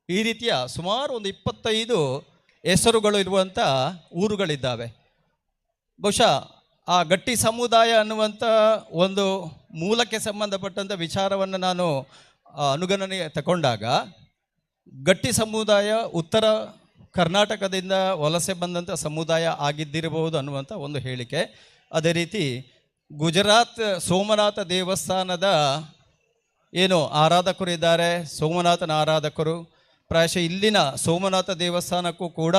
ಈ ರೀತಿಯ ಸುಮಾರು ಒಂದು 25 ಹೆಸರುಗಳು ಇರುವಂಥ ಊರುಗಳಿದ್ದಾವೆ. ಬಹುಶಃ ಆ ಗಟ್ಟಿ ಸಮುದಾಯ ಅನ್ನುವಂಥ ಒಂದು ಮೂಲಕ್ಕೆ ಸಂಬಂಧಪಟ್ಟಂಥ ವಿಚಾರವನ್ನು ನಾನು ಅನುಗಣನೆ ತಗೊಂಡಾಗ ಗಟ್ಟಿ ಸಮುದಾಯ ಉತ್ತರ ಕರ್ನಾಟಕದಿಂದ ವಲಸೆ ಬಂದಂಥ ಸಮುದಾಯ ಆಗಿದ್ದಿರಬಹುದು ಅನ್ನುವಂಥ ಒಂದು ಹೇಳಿಕೆ. ಅದೇ ರೀತಿ ಗುಜರಾತ್ ಸೋಮನಾಥ ದೇವಸ್ಥಾನದ ಏನು ಆರಾಧಕರು ಇದ್ದಾರೆ, ಸೋಮನಾಥನ ಆರಾಧಕರು, ಪ್ರಾಯಶಃ ಇಲ್ಲಿನ ಸೋಮನಾಥ ದೇವಸ್ಥಾನಕ್ಕೂ ಕೂಡ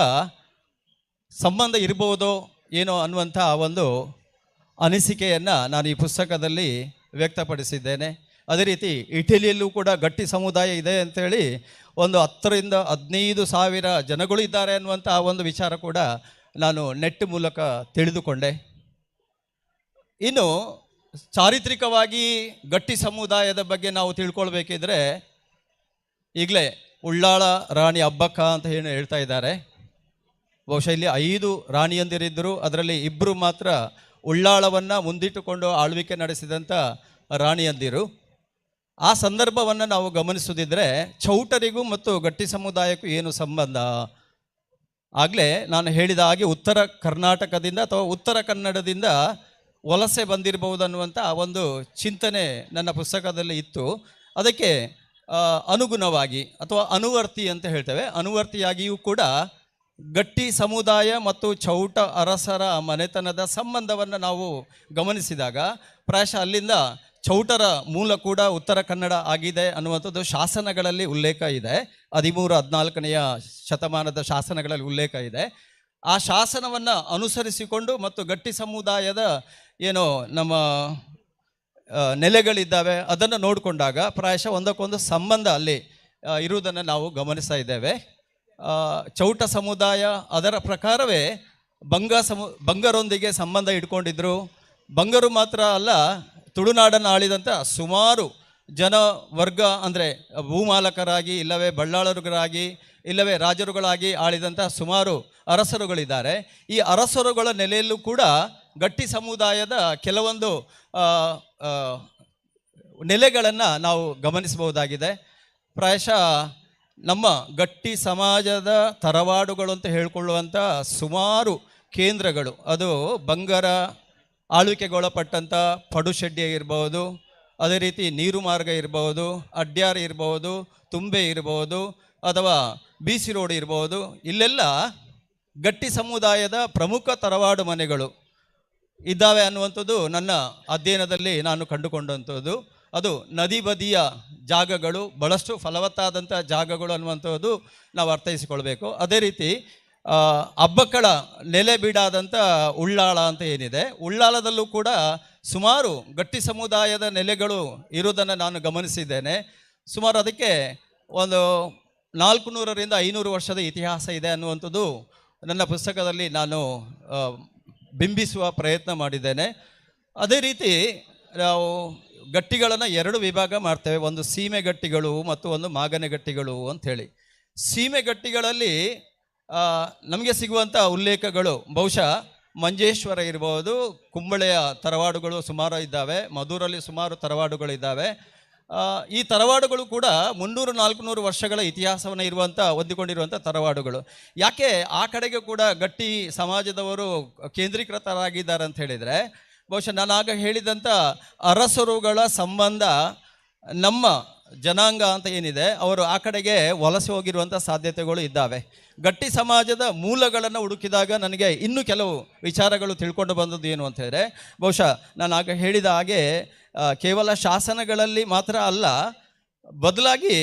ಸಂಬಂಧ ಇರ್ಬೋದು ಏನೋ ಅನ್ನುವಂಥ ಒಂದು ಅನಿಸಿಕೆಯನ್ನು ನಾನು ಈ ಪುಸ್ತಕದಲ್ಲಿ ವ್ಯಕ್ತಪಡಿಸಿದ್ದೇನೆ. ಅದೇ ರೀತಿ ಇಟಲಿಯಲ್ಲೂ ಕೂಡ ಗಟ್ಟಿ ಸಮುದಾಯ ಇದೆ ಅಂಥೇಳಿ ಒಂದು 10 ರಿಂದ 15 ಸಾವಿರ ಜನಗಳು ಇದ್ದಾರೆ ಅನ್ನುವಂಥ ಒಂದು ವಿಚಾರ ಕೂಡ ನಾನು ನೆಟ್ ಮೂಲಕ ತಿಳಿದುಕೊಂಡೆ. ಇನ್ನು ಚಾರಿತ್ರಿಕವಾಗಿ ಗಟ್ಟಿ ಸಮುದಾಯದ ಬಗ್ಗೆ ನಾವು ತಿಳ್ಕೊಳ್ಬೇಕಿದ್ರೆ, ಈಗಲೇ ಉಳ್ಳಾಳ ರಾಣಿ ಅಬ್ಬಕ್ಕ ಅಂತ ಏನು ಹೇಳ್ತಾ ಇದ್ದಾರೆ. ಬಹುಶಃ ಇಲ್ಲಿ 5 ರಾಣಿಯಂದಿರಿದ್ದರು, ಅದರಲ್ಲಿ 2 ಮಾತ್ರ ಉಳ್ಳಾಳವನ್ನು ಮುಂದಿಟ್ಟುಕೊಂಡು ಆಳ್ವಿಕೆ ನಡೆಸಿದಂಥ ರಾಣಿಯಂದಿರು. ಆ ಸಂದರ್ಭವನ್ನು ನಾವು ಗಮನಿಸುತ್ತಿದ್ದರೆ ಚೌಟರಿಗೂ ಮತ್ತು ಗಟ್ಟಿ ಸಮುದಾಯಕ್ಕೂ ಏನು ಸಂಬಂಧ? ಆಗಲೇ ನಾನು ಹೇಳಿದ ಹಾಗೆ ಉತ್ತರ ಕರ್ನಾಟಕದಿಂದ ಅಥವಾ ಉತ್ತರ ಕನ್ನಡದಿಂದ ವಲಸೆ ಬಂದಿರಬಹುದು ಅನ್ನುವಂಥ ಒಂದು ಚಿಂತನೆ ನನ್ನ ಪುಸ್ತಕದಲ್ಲಿ ಇತ್ತು. ಅದಕ್ಕೆ ಅನುಗುಣವಾಗಿ ಅಥವಾ ಅನುವರ್ತಿ ಅಂತ ಹೇಳ್ತೇವೆ, ಅನುವರ್ತಿಯಾಗಿಯೂ ಕೂಡ ಗಟ್ಟಿ ಸಮುದಾಯ ಮತ್ತು ಚೌಟ ಅರಸರ ಮನೆತನದ ಸಂಬಂಧವನ್ನು ನಾವು ಗಮನಿಸಿದಾಗ ಪ್ರಾಯಶಃ ಅಲ್ಲಿಂದ ಚೌಟರ ಮೂಲ ಕೂಡ ಉತ್ತರ ಕನ್ನಡ ಆಗಿದೆ ಅನ್ನುವಂಥದ್ದು ಶಾಸನಗಳಲ್ಲಿ ಉಲ್ಲೇಖ ಇದೆ. 13, 14ನೆಯ ಶತಮಾನದ ಶಾಸನಗಳಲ್ಲಿ ಉಲ್ಲೇಖ ಇದೆ. ಆ ಶಾಸನವನ್ನು ಅನುಸರಿಸಿಕೊಂಡು ಮತ್ತು ಗಟ್ಟಿ ಸಮುದಾಯದ ಏನು ನಮ್ಮ ನೆಲೆಗಳಿದ್ದಾವೆ ಅದನ್ನು ನೋಡಿಕೊಂಡಾಗ ಪ್ರಾಯಶಃ ಒಂದಕ್ಕೊಂದು ಸಂಬಂಧ ಅಲ್ಲಿ ಇರುವುದನ್ನು ನಾವು ಗಮನಿಸ್ತಾ ಇದ್ದೇವೆ. ಚೌಟ ಸಮುದಾಯ ಅದರ ಪ್ರಕಾರವೇ ಬಂಗರೊಂದಿಗೆ ಸಂಬಂಧ ಇಟ್ಕೊಂಡಿದ್ರು. ಬಂಗರು ಮಾತ್ರ ಅಲ್ಲ, ತುಳುನಾಡನ್ನು ಆಳಿದಂಥ ಸುಮಾರು ಜನ ವರ್ಗ ಅಂದರೆ ಭೂಮಾಲಕರಾಗಿ ಇಲ್ಲವೇ ಬಳ್ಳಾಳರುಗಳಾಗಿ ಇಲ್ಲವೇ ರಾಜರುಗಳಾಗಿ ಆಳಿದಂಥ ಸುಮಾರು ಅರಸರುಗಳಿದ್ದಾರೆ. ಈ ಅರಸರುಗಳ ನೆಲೆಯಲ್ಲೂ ಕೂಡ ಗಟ್ಟಿ ಸಮುದಾಯದ ಕೆಲವೊಂದು ನೆಲೆಗಳನ್ನು ನಾವು ಗಮನಿಸಬಹುದಾಗಿದೆ. ಪ್ರಾಯಶಃ ನಮ್ಮ ಗಟ್ಟಿ ಸಮಾಜದ ತರವಾಡುಗಳು ಅಂತ ಹೇಳಿಕೊಳ್ಳುವಂಥ ಸುಮಾರು ಕೇಂದ್ರಗಳು, ಅದು ಬಂಗರ ಆಳ್ವಿಕೆಗೊಳಪಟ್ಟಂಥ ಪಡುಶೆಡ್ಡಿ ಇರ್ಬೋದು, ಅದೇ ರೀತಿ ನೀರು ಮಾರ್ಗ ಇರ್ಬೋದು, ಅಡ್ಯಾರ್ ಇರ್ಬೋದು, ತುಂಬೆ ಇರ್ಬೋದು, ಅಥವಾ ಬಿ ಸಿ ರೋಡ್ ಇರ್ಬೋದು, ಇಲ್ಲೆಲ್ಲ ಗಟ್ಟಿ ಸಮುದಾಯದ ಪ್ರಮುಖ ತರವಾಡು ಮನೆಗಳು ಇದ್ದಾವೆ ಅನ್ನುವಂಥದ್ದು ನನ್ನ ಅಧ್ಯಯನದಲ್ಲಿ ನಾನು ಕಂಡುಕೊಂಡಂಥದ್ದು. ಅದು ನದಿ ಬದಿಯ ಜಾಗಗಳು, ಭಾಳಷ್ಟು ಫಲವತ್ತಾದಂಥ ಜಾಗಗಳು ಅನ್ನುವಂಥದ್ದು ನಾವು ಅರ್ಥೈಸಿಕೊಳ್ಬೇಕು. ಅದೇ ರೀತಿ ಹಬ್ಬಕ್ಕಳ ನೆಲೆ ಬೀಡಾದಂಥ ಉಳ್ಳಾಳ ಅಂತ ಏನಿದೆ, ಉಳ್ಳಾಳದಲ್ಲೂ ಕೂಡ ಸುಮಾರು ಗಟ್ಟಿ ಸಮುದಾಯದ ನೆಲೆಗಳು ಇರುವುದನ್ನು ನಾನು ಗಮನಿಸಿದ್ದೇನೆ. ಸುಮಾರು ಅದಕ್ಕೆ ಒಂದು 400 ರಿಂದ 500 ವರ್ಷದ ಇತಿಹಾಸ ಇದೆ ಅನ್ನುವಂಥದ್ದು ನನ್ನ ಪುಸ್ತಕದಲ್ಲಿ ನಾನು ಬಿಂಬಿಸುವ ಪ್ರಯತ್ನ ಮಾಡಿದ್ದೇನೆ. ಅದೇ ರೀತಿ ನಾವು ಗಟ್ಟಿಗಳನ್ನು 2 ವಿಭಾಗ ಮಾಡ್ತೇವೆ, ಒಂದು ಸೀಮೆ ಗಟ್ಟಿಗಳು ಮತ್ತು ಒಂದು ಮಾಗನೆ ಗಟ್ಟಿಗಳು ಅಂಥೇಳಿ. ಸೀಮೆ ಗಟ್ಟಿಗಳಲ್ಲಿ ನಮಗೆ ಸಿಗುವಂಥ ಉಲ್ಲೇಖಗಳು ಬಹುಶಃ ಮಂಜೇಶ್ವರ ಇರ್ಬೋದು, ಕುಂಬಳೆಯ ತರವಾಡುಗಳು ಸುಮಾರು ಇದ್ದಾವೆ, ಮಧುರಲ್ಲಿ ಸುಮಾರು ತರವಾಡುಗಳಿದ್ದಾವೆ. ಈ ತರವಾಡುಗಳು ಕೂಡ 300-400 ವರ್ಷಗಳ ಇತಿಹಾಸವನ್ನು ಇರುವಂಥ ಹೊಂದಿಕೊಂಡಿರುವಂಥ ತರವಾಡುಗಳು. ಯಾಕೆ ಆ ಕಡೆಗೆ ಕೂಡ ಗಟ್ಟಿ ಸಮಾಜದವರು ಕೇಂದ್ರೀಕೃತರಾಗಿದ್ದಾರೆ ಅಂತ ಹೇಳಿದರೆ, ಬಹುಶಃ ನಾನು ಆಗ ಹೇಳಿದಂಥ ಅರಸರುಗಳ ಸಂಬಂಧ ನಮ್ಮ ಜನಾಂಗ ಅಂತ ಏನಿದೆ ಅವರು ಆ ಕಡೆಗೆ ವಲಸೆ ಹೋಗಿರುವಂಥ ಸಾಧ್ಯತೆಗಳು ಇದ್ದಾವೆ. ಗಟ್ಟಿ ಸಮಾಜದ ಮೂಲಗಳನ್ನು ಹುಡುಕಿದಾಗ ನನಗೆ ಇನ್ನೂ ಕೆಲವು ವಿಚಾರಗಳು ತಿಳ್ಕೊಂಡು ಬಂದದ್ದು ಏನು ಅಂತ ಹೇಳಿದರೆ, ಬಹುಶಃ ನಾನು ಆಗ ಹೇಳಿದ ಹಾಗೆ ಕೇವಲ ಶಾಸನಗಳಲ್ಲಿ ಮಾತ್ರ ಅಲ್ಲ, ಬದಲಾಗಿ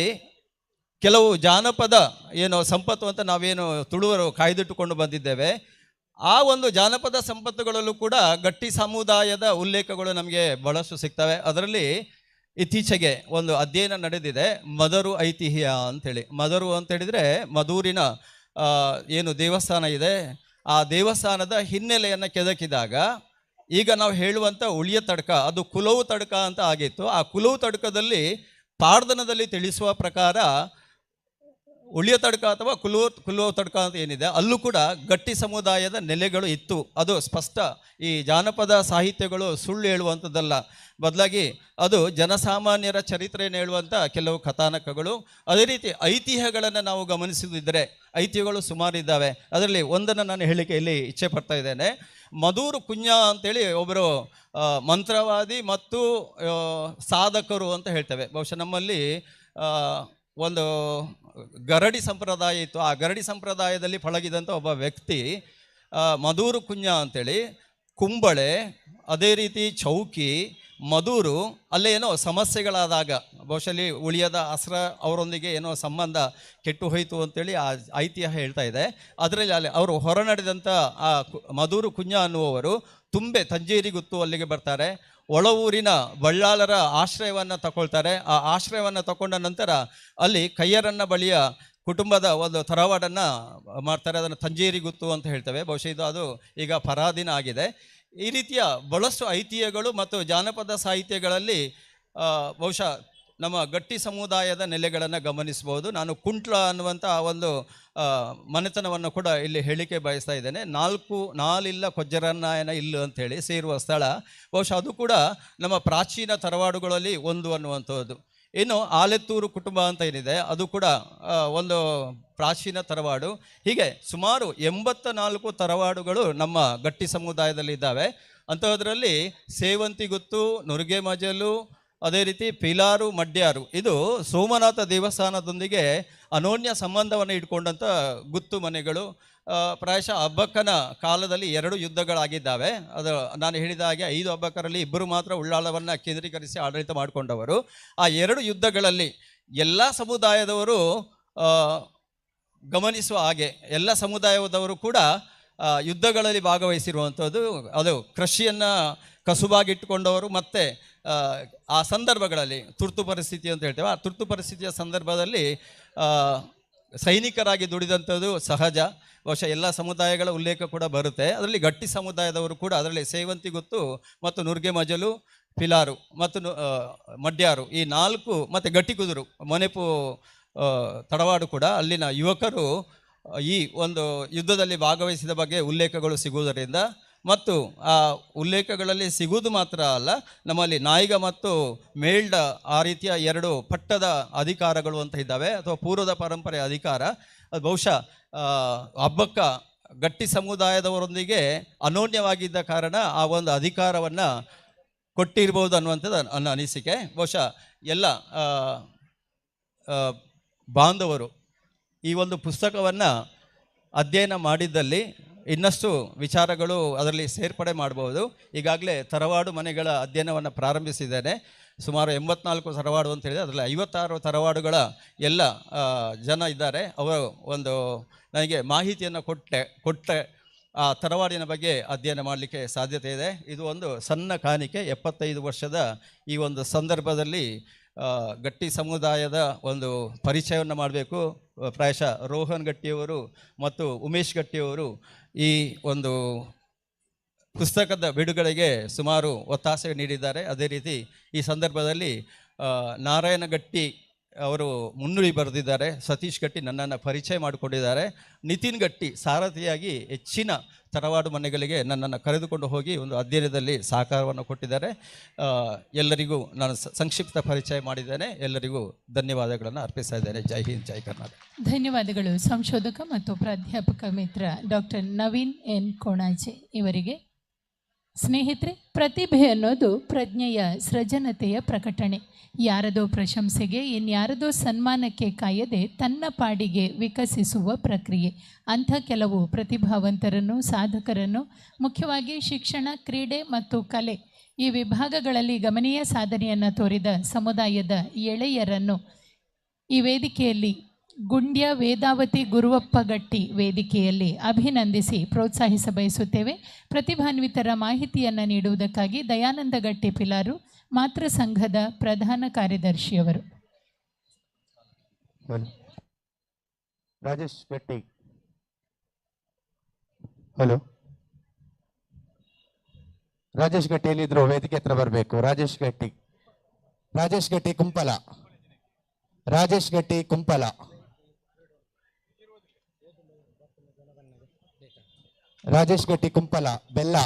ಕೆಲವು ಜಾನಪದ ಏನು ಸಂಪತ್ತು ಅಂತ ನಾವೇನು ತುಳುವರು ಕಾಯ್ದಿಟ್ಟುಕೊಂಡು ಬಂದಿದ್ದೇವೆ, ಆ ಒಂದು ಜಾನಪದ ಸಂಪತ್ತುಗಳಲ್ಲೂ ಕೂಡ ಗಟ್ಟಿ ಸಮುದಾಯದ ಉಲ್ಲೇಖಗಳು ನಮಗೆ ಭಾಳಷ್ಟು ಸಿಗ್ತವೆ. ಅದರಲ್ಲಿ ಇತ್ತೀಚೆಗೆ ಒಂದು ಅಧ್ಯಯನ ನಡೆದಿದೆ, ಮದರು ಐತಿಹ್ಯ ಅಂಥೇಳಿ. ಮದರು ಅಂತೇಳಿದರೆ ಮಧೂರಿನ ಏನು ದೇವಸ್ಥಾನ ಇದೆ, ಆ ದೇವಸ್ಥಾನದ ಹಿನ್ನೆಲೆಯನ್ನು ಕೆದಕಿದಾಗ ಈಗ ನಾವು ಹೇಳುವಂಥ ಉಳಿಯ ತಡ್ಕ ಅದು ಕುಲವು ತಡ್ಕ ಅಂತ ಆಗಿತ್ತು. ಆ ಕುಲವು ತಡ್ಕದಲ್ಲಿ ಪಾರ್ದನದಲ್ಲಿ ತಿಳಿಸುವ ಪ್ರಕಾರ ಉಳಿಯ ತಡ್ಕ ಅಥವಾ ಕುಲುವ ತಡ್ಕ ಅಂತ ಏನಿದೆ ಅಲ್ಲೂ ಕೂಡ ಗಟ್ಟಿ ಸಮುದಾಯದ ನೆಲೆಗಳು ಇತ್ತು. ಅದು ಸ್ಪಷ್ಟ, ಈ ಜಾನಪದ ಸಾಹಿತ್ಯಗಳು ಸುಳ್ಳು ಹೇಳುವಂಥದ್ದಲ್ಲ, ಬದಲಾಗಿ ಅದು ಜನಸಾಮಾನ್ಯರ ಚರಿತ್ರೆಯನ್ನು ಹೇಳುವಂಥ ಕೆಲವು ಕಥಾನಕಗಳು. ಅದೇ ರೀತಿ ಐತಿಹ್ಯಗಳನ್ನು ನಾವು ಗಮನಿಸಿದರೆ ಐತಿಹ್ಯಗಳು ಸುಮಾರು ಇದ್ದಾವೆ. ಅದರಲ್ಲಿ ಒಂದನ್ನು ನಾನು ಹೇಳಿಕೆ ಇಲ್ಲಿ ಇಚ್ಛೆ ಪಡ್ತಾ ಇದ್ದೇನೆ. ಮಧೂರು ಕುಂಜ ಅಂತೇಳಿ ಒಬ್ಬರು ಮಂತ್ರವಾದಿ ಮತ್ತು ಸಾಧಕರು ಅಂತ ಹೇಳ್ತೇವೆ. ಬಹುಶಃ ನಮ್ಮಲ್ಲಿ ಒಂದು ಗರಡಿ ಸಂಪ್ರದಾಯ ಇತ್ತು. ಆ ಗರಡಿ ಸಂಪ್ರದಾಯದಲ್ಲಿ ಪಳಗಿದಂಥ ಒಬ್ಬ ವ್ಯಕ್ತಿ ಮಧೂರು ಕುಂಜ ಅಂತೇಳಿ ಕುಂಬಳೆ, ಅದೇ ರೀತಿ ಚೌಕಿ, ಮಧೂರು ಅಲ್ಲೇ ಏನೋ ಸಮಸ್ಯೆಗಳಾದಾಗ ಬಹುಶಃ ಉಳಿಯದ ಅಸ್ರ ಅವರೊಂದಿಗೆ ಏನೋ ಸಂಬಂಧ ಕೆಟ್ಟು ಹೋಯಿತು ಅಂತೇಳಿ ಆ ಐತಿಹ್ಯ ಹೇಳ್ತಾ ಇದೆ. ಅದರಲ್ಲಿ ಅಲ್ಲಿ ಅವರು ಹೊರನಡೆದಂಥ ಆ ಮಧೂರು ಕುಂಜ ಅನ್ನುವವರು ತುಂಬೆ ತಂಜೇರಿ ಗುತ್ತು ಅಲ್ಲಿಗೆ ಬರ್ತಾರೆ. ಒಳವೂರಿನ ಬಳ್ಳಾಲರ ಆಶ್ರಯವನ್ನು ತಗೊಳ್ತಾರೆ. ಆ ಆಶ್ರಯವನ್ನು ತಗೊಂಡ ನಂತರ ಅಲ್ಲಿ ಕಯ್ಯರನ್ನ ಬಳಿಯ ಕುಟುಂಬದ ಒಂದು ತರವಾಡನ್ನು ಮಾಡ್ತಾರೆ. ಅದನ್ನು ತಂಜೇರಿ ಗುತ್ತು ಅಂತ ಹೇಳ್ತೇವೆ. ಬಹುಶಃ ಇದು ಅದು ಈಗ ಪರಾಧೀನ ಆಗಿದೆ. ಈ ರೀತಿಯ ಬಹಳಷ್ಟು ಐತಿಹ್ಯಗಳು ಮತ್ತು ಜಾನಪದ ಸಾಹಿತ್ಯಗಳಲ್ಲಿ ಬಹುಶಃ ನಮ್ಮ ಗಟ್ಟಿ ಸಮುದಾಯದ ನೆಲೆಗಳನ್ನು ಗಮನಿಸ್ಬೋದು. ನಾನು ಕುಂಟ್ಲ ಅನ್ನುವಂಥ ಒಂದು ಮನೆತನವನ್ನು ಕೂಡ ಇಲ್ಲಿ ಹೇಳಿಕೆ ಬಯಸ್ತಾ ಇದ್ದೇನೆ. ನಾಲಿಲ್ಲ ಕೊಜ್ಜರನ್ನಾಯನ ಇಲ್ಲು ಅಂಥೇಳಿ ಸೇರುವ ಸ್ಥಳ, ಬಹುಶಃ ಅದು ಕೂಡ ನಮ್ಮ ಪ್ರಾಚೀನ ತರವಾಡುಗಳಲ್ಲಿ ಒಂದು ಅನ್ನುವಂಥದ್ದು. ಇನ್ನು ಆಲೆತ್ತೂರು ಕುಟುಂಬ ಅಂತ ಏನಿದೆ ಅದು ಕೂಡ ಒಂದು ಪ್ರಾಚೀನ ತರವಾಡು. ಹೀಗೆ ಸುಮಾರು 84 ತರವಾಡುಗಳು ನಮ್ಮ ಗಟ್ಟಿ ಸಮುದಾಯದಲ್ಲಿ ಇದ್ದಾವೆ. ಅಂಥದ್ರಲ್ಲಿ ಸೇವಂತಿ ಗುತ್ತು, ನುರುಗೆ ಮಜಲು, ಅದೇ ರೀತಿ ಪಿಲಾರು, ಮಡ್ಯಾರು, ಇದು ಸೋಮನಾಥ ದೇವಸ್ಥಾನದೊಂದಿಗೆ ಅನೋನ್ಯ ಸಂಬಂಧವನ್ನು ಇಟ್ಕೊಂಡಂಥ ಗುತ್ತು ಮನೆಗಳು. ಪ್ರಾಯಶಃ ಅಬ್ಬಕ್ಕನ ಕಾಲದಲ್ಲಿ 2 ಯುದ್ಧಗಳಾಗಿದ್ದಾವೆ. ಅದು ನಾನು ಹೇಳಿದ ಹಾಗೆ 5 ಅಬ್ಬಕ್ಕರಲ್ಲಿ 2 ಮಾತ್ರ ಉಳ್ಳಾಲವನ್ನು ಕೇಂದ್ರೀಕರಿಸಿ ಆಡಳಿತ ಮಾಡಿಕೊಂಡವರು. ಆ 2 ಯುದ್ಧಗಳಲ್ಲಿ ಎಲ್ಲ ಸಮುದಾಯದವರು ಗಮನಿಸುವ ಹಾಗೆ ಎಲ್ಲ ಸಮುದಾಯದವರು ಕೂಡ ಯುದ್ಧಗಳಲ್ಲಿ ಭಾಗವಹಿಸಿರುವಂಥದ್ದು. ಅದು ಕೃಷಿಯನ್ನು ಕಸುಬಾಗಿಟ್ಟುಕೊಂಡವರು ಮತ್ತು ಆ ಸಂದರ್ಭಗಳಲ್ಲಿ ತುರ್ತು ಪರಿಸ್ಥಿತಿ ಅಂತ ಹೇಳ್ತೇವೆ. ಆ ತುರ್ತು ಪರಿಸ್ಥಿತಿಯ ಸಂದರ್ಭದಲ್ಲಿ ಸೈನಿಕರಾಗಿ ದುಡಿದಂಥದ್ದು ಸಹಜ. ಬಹುಶಃ ಎಲ್ಲ ಸಮುದಾಯಗಳ ಉಲ್ಲೇಖ ಕೂಡ ಬರುತ್ತೆ. ಅದರಲ್ಲಿ ಗಟ್ಟಿ ಸಮುದಾಯದವರು ಕೂಡ, ಅದರಲ್ಲಿ ಸೇವಂತಿ ಗುತ್ತು ಮತ್ತು ನುರ್ಗೆ ಮಜಲು, ಪಿಲಾರು ಮತ್ತು ಮಡ್ಯಾರು, ಈ 4 ಮತ್ತು ಗಟ್ಟಿ ಕುದುರು ಮೊನೆಪು ತಡವಾಡು ಕೂಡ ಅಲ್ಲಿನ ಯುವಕರು ಈ ಒಂದು ಯುದ್ಧದಲ್ಲಿ ಭಾಗವಹಿಸಿದ ಬಗ್ಗೆ ಉಲ್ಲೇಖಗಳು ಸಿಗುವುದರಿಂದ, ಮತ್ತು ಆ ಉಲ್ಲೇಖಗಳಲ್ಲಿ ಸಿಗುವುದು ಮಾತ್ರ ಅಲ್ಲ, ನಮ್ಮಲ್ಲಿ ನಾಯಿಗ ಮತ್ತು ಮೇಲ್ಡ ಆ ರೀತಿಯ 2 ಪಟ್ಟದ ಅಧಿಕಾರಗಳು ಅಂತ ಇದ್ದಾವೆ, ಅಥವಾ ಪೂರ್ವದ ಪರಂಪರೆಯ ಅಧಿಕಾರ. ಅದು ಬಹುಶಃ ಹಬ್ಬಕ್ಕ ಗಟ್ಟಿ ಸಮುದಾಯದವರೊಂದಿಗೆ ಅನೋನ್ಯವಾಗಿದ್ದ ಕಾರಣ ಆ ಒಂದು ಅಧಿಕಾರವನ್ನು ಕೊಟ್ಟಿರ್ಬೋದು ಅನ್ನುವಂಥದ್ದು ನನ್ನ ಅನಿಸಿಕೆ. ಬಹುಶಃ ಎಲ್ಲ ಬಾಂಧವರು ಈ ಒಂದು ಪುಸ್ತಕವನ್ನು ಅಧ್ಯಯನ ಮಾಡಿದ್ದಲ್ಲಿ ಇನ್ನಷ್ಟು ವಿಚಾರಗಳು ಅದರಲ್ಲಿ ಸೇರ್ಪಡೆ ಮಾಡ್ಬೋದು. ಈಗಾಗಲೇ ತರವಾಡು ಮನೆಗಳ ಅಧ್ಯಯನವನ್ನು ಪ್ರಾರಂಭಿಸಿದ್ದೇನೆ. ಸುಮಾರು 84 ತರವಾಡು ಅಂತ ಹೇಳಿದರೆ ಅದರಲ್ಲಿ 56 ತರವಾಡುಗಳ ಎಲ್ಲ ಜನ ಇದ್ದಾರೆ. ಅವರು ಒಂದು ನನಗೆ ಮಾಹಿತಿಯನ್ನು ಕೊಟ್ಟೆ ಆ ತರವಾಡಿನ ಬಗ್ಗೆ ಅಧ್ಯಯನ ಮಾಡಲಿಕ್ಕೆ ಸಾಧ್ಯತೆ ಇದೆ. ಇದು ಒಂದು ಸಣ್ಣ ಕಾಣಿಕೆ. 75 ವರ್ಷದ ಈ ಒಂದು ಸಂದರ್ಭದಲ್ಲಿ ಗಟ್ಟಿ ಸಮುದಾಯದ ಒಂದು ಪರಿಚಯವನ್ನು ಮಾಡಬೇಕು. ಪ್ರಾಯಶಃ ರೋಹನ್ ಗಟ್ಟಿಯವರು ಮತ್ತು ಉಮೇಶ್ ಗಟ್ಟಿಯವರು ಈ ಒಂದು ಪುಸ್ತಕದ ಬಿಡುಗಡೆಗೆ ಸುಮಾರು ಒತ್ತಾಸೆ ನೀಡಿದ್ದಾರೆ. ಅದೇ ರೀತಿ ಈ ಸಂದರ್ಭದಲ್ಲಿ ನಾರಾಯಣ ಗಟ್ಟಿ ಅವರು ಮುನ್ನುಡಿ ಬರೆದಿದ್ದಾರೆ. ಸತೀಶ್ ಗಟ್ಟಿ ನನ್ನನ್ನು ಪರಿಚಯ ಮಾಡಿಕೊಂಡಿದ್ದಾರೆ. ನಿತಿನ್ ಗಟ್ಟಿ ಸಾರಥಿಯಾಗಿ ಹೆಚ್ಚಿನ ತರವಾಡು ಮನೆಗಳಿಗೆ ನನ್ನನ್ನು ಕರೆದುಕೊಂಡು ಹೋಗಿ ಒಂದು ಅಧ್ಯಯನದಲ್ಲಿ ಸಹಕಾರವನ್ನು ಕೊಟ್ಟಿದ್ದಾರೆ. ಎಲ್ಲರಿಗೂ ನಾನು ಸಂಕ್ಷಿಪ್ತ ಪರಿಚಯ ಮಾಡಿದ್ದೇನೆ. ಎಲ್ಲರಿಗೂ ಧನ್ಯವಾದಗಳನ್ನು ಅರ್ಪಿಸ್ತಾ ಇದ್ದೇನೆ. ಜೈ ಹಿಂದ್, ಜೈ ಕರ್ನಾಟಕ. ಧನ್ಯವಾದಗಳು ಸಂಶೋಧಕ ಮತ್ತು ಪ್ರಾಧ್ಯಾಪಕ ಮಿತ್ರ ಡಾಕ್ಟರ್ ನವೀನ್ ಎನ್ ಕೋಣಾಜೆ ಇವರಿಗೆ. ಸ್ನೇಹಿತರೆ, ಪ್ರತಿಭೆ ಅನ್ನೋದು ಪ್ರಜ್ಞೆಯ ಸೃಜನತೆಯ ಪ್ರಕಟಣೆ. ಯಾರದೋ ಪ್ರಶಂಸೆಗೆ ಇನ್ಯಾರದೋ ಸನ್ಮಾನಕ್ಕೆ ಕಾಯದೆ ತನ್ನ ಪಾಡಿಗೆ ವಿಕಸಿಸುವ ಪ್ರಕ್ರಿಯೆ. ಅಂಥ ಕೆಲವು ಪ್ರತಿಭಾವಂತರನ್ನು, ಸಾಧಕರನ್ನು, ಮುಖ್ಯವಾಗಿ ಶಿಕ್ಷಣ, ಕ್ರೀಡೆ ಮತ್ತು ಕಲೆ ಈ ವಿಭಾಗಗಳಲ್ಲಿ ಗಮನೀಯ ಸಾಧನೆಯನ್ನು ತೋರಿದ ಸಮುದಾಯದ ಎಳೆಯರನ್ನು ಈ ವೇದಿಕೆಯಲ್ಲಿ, ಗುಂಡ್ಯ ವೇದಾವತಿ ಗುರುವಪ್ಪ ಗಟ್ಟಿ ವೇದಿಕೆಯಲ್ಲಿ ಅಭಿನಂದಿಸಿ ಪ್ರೋತ್ಸಾಹಿಸ ಬಯಸುತ್ತೇವೆ. ಪ್ರತಿಭಾನ್ವಿತರ ಮಾಹಿತಿಯನ್ನು ನೀಡುವುದಕ್ಕಾಗಿ ದಯಾನಂದ ಗಟ್ಟಿ ಪಿಲಾರು, ಮಾತೃ ಸಂಘದ ಪ್ರಧಾನ ಕಾರ್ಯದರ್ಶಿಯವರು. ರಾಜೇಶ್ ಗಟ್ಟಿ. ಹಲೋ, ರಾಜೇಶ್ ಗಟ್ಟಿ ಎಲ್ಲಿದ್ರು ವೇದಿಕೆ ಹತ್ರ ಬರಬೇಕು. ರಾಜೇಶ್ ಗಟ್ಟಿ, ರಾಜೇಶ್ ಗಟ್ಟಿ ಕುಂಪಲ, ರಾಜೇಶ್ ಗಟ್ಟಿ ಕುಂಪಲ, ರಾಜೇಶ್ ಗಟ್ಟಿ ಕುಂಪಲ ಬೆಲ್ಲ.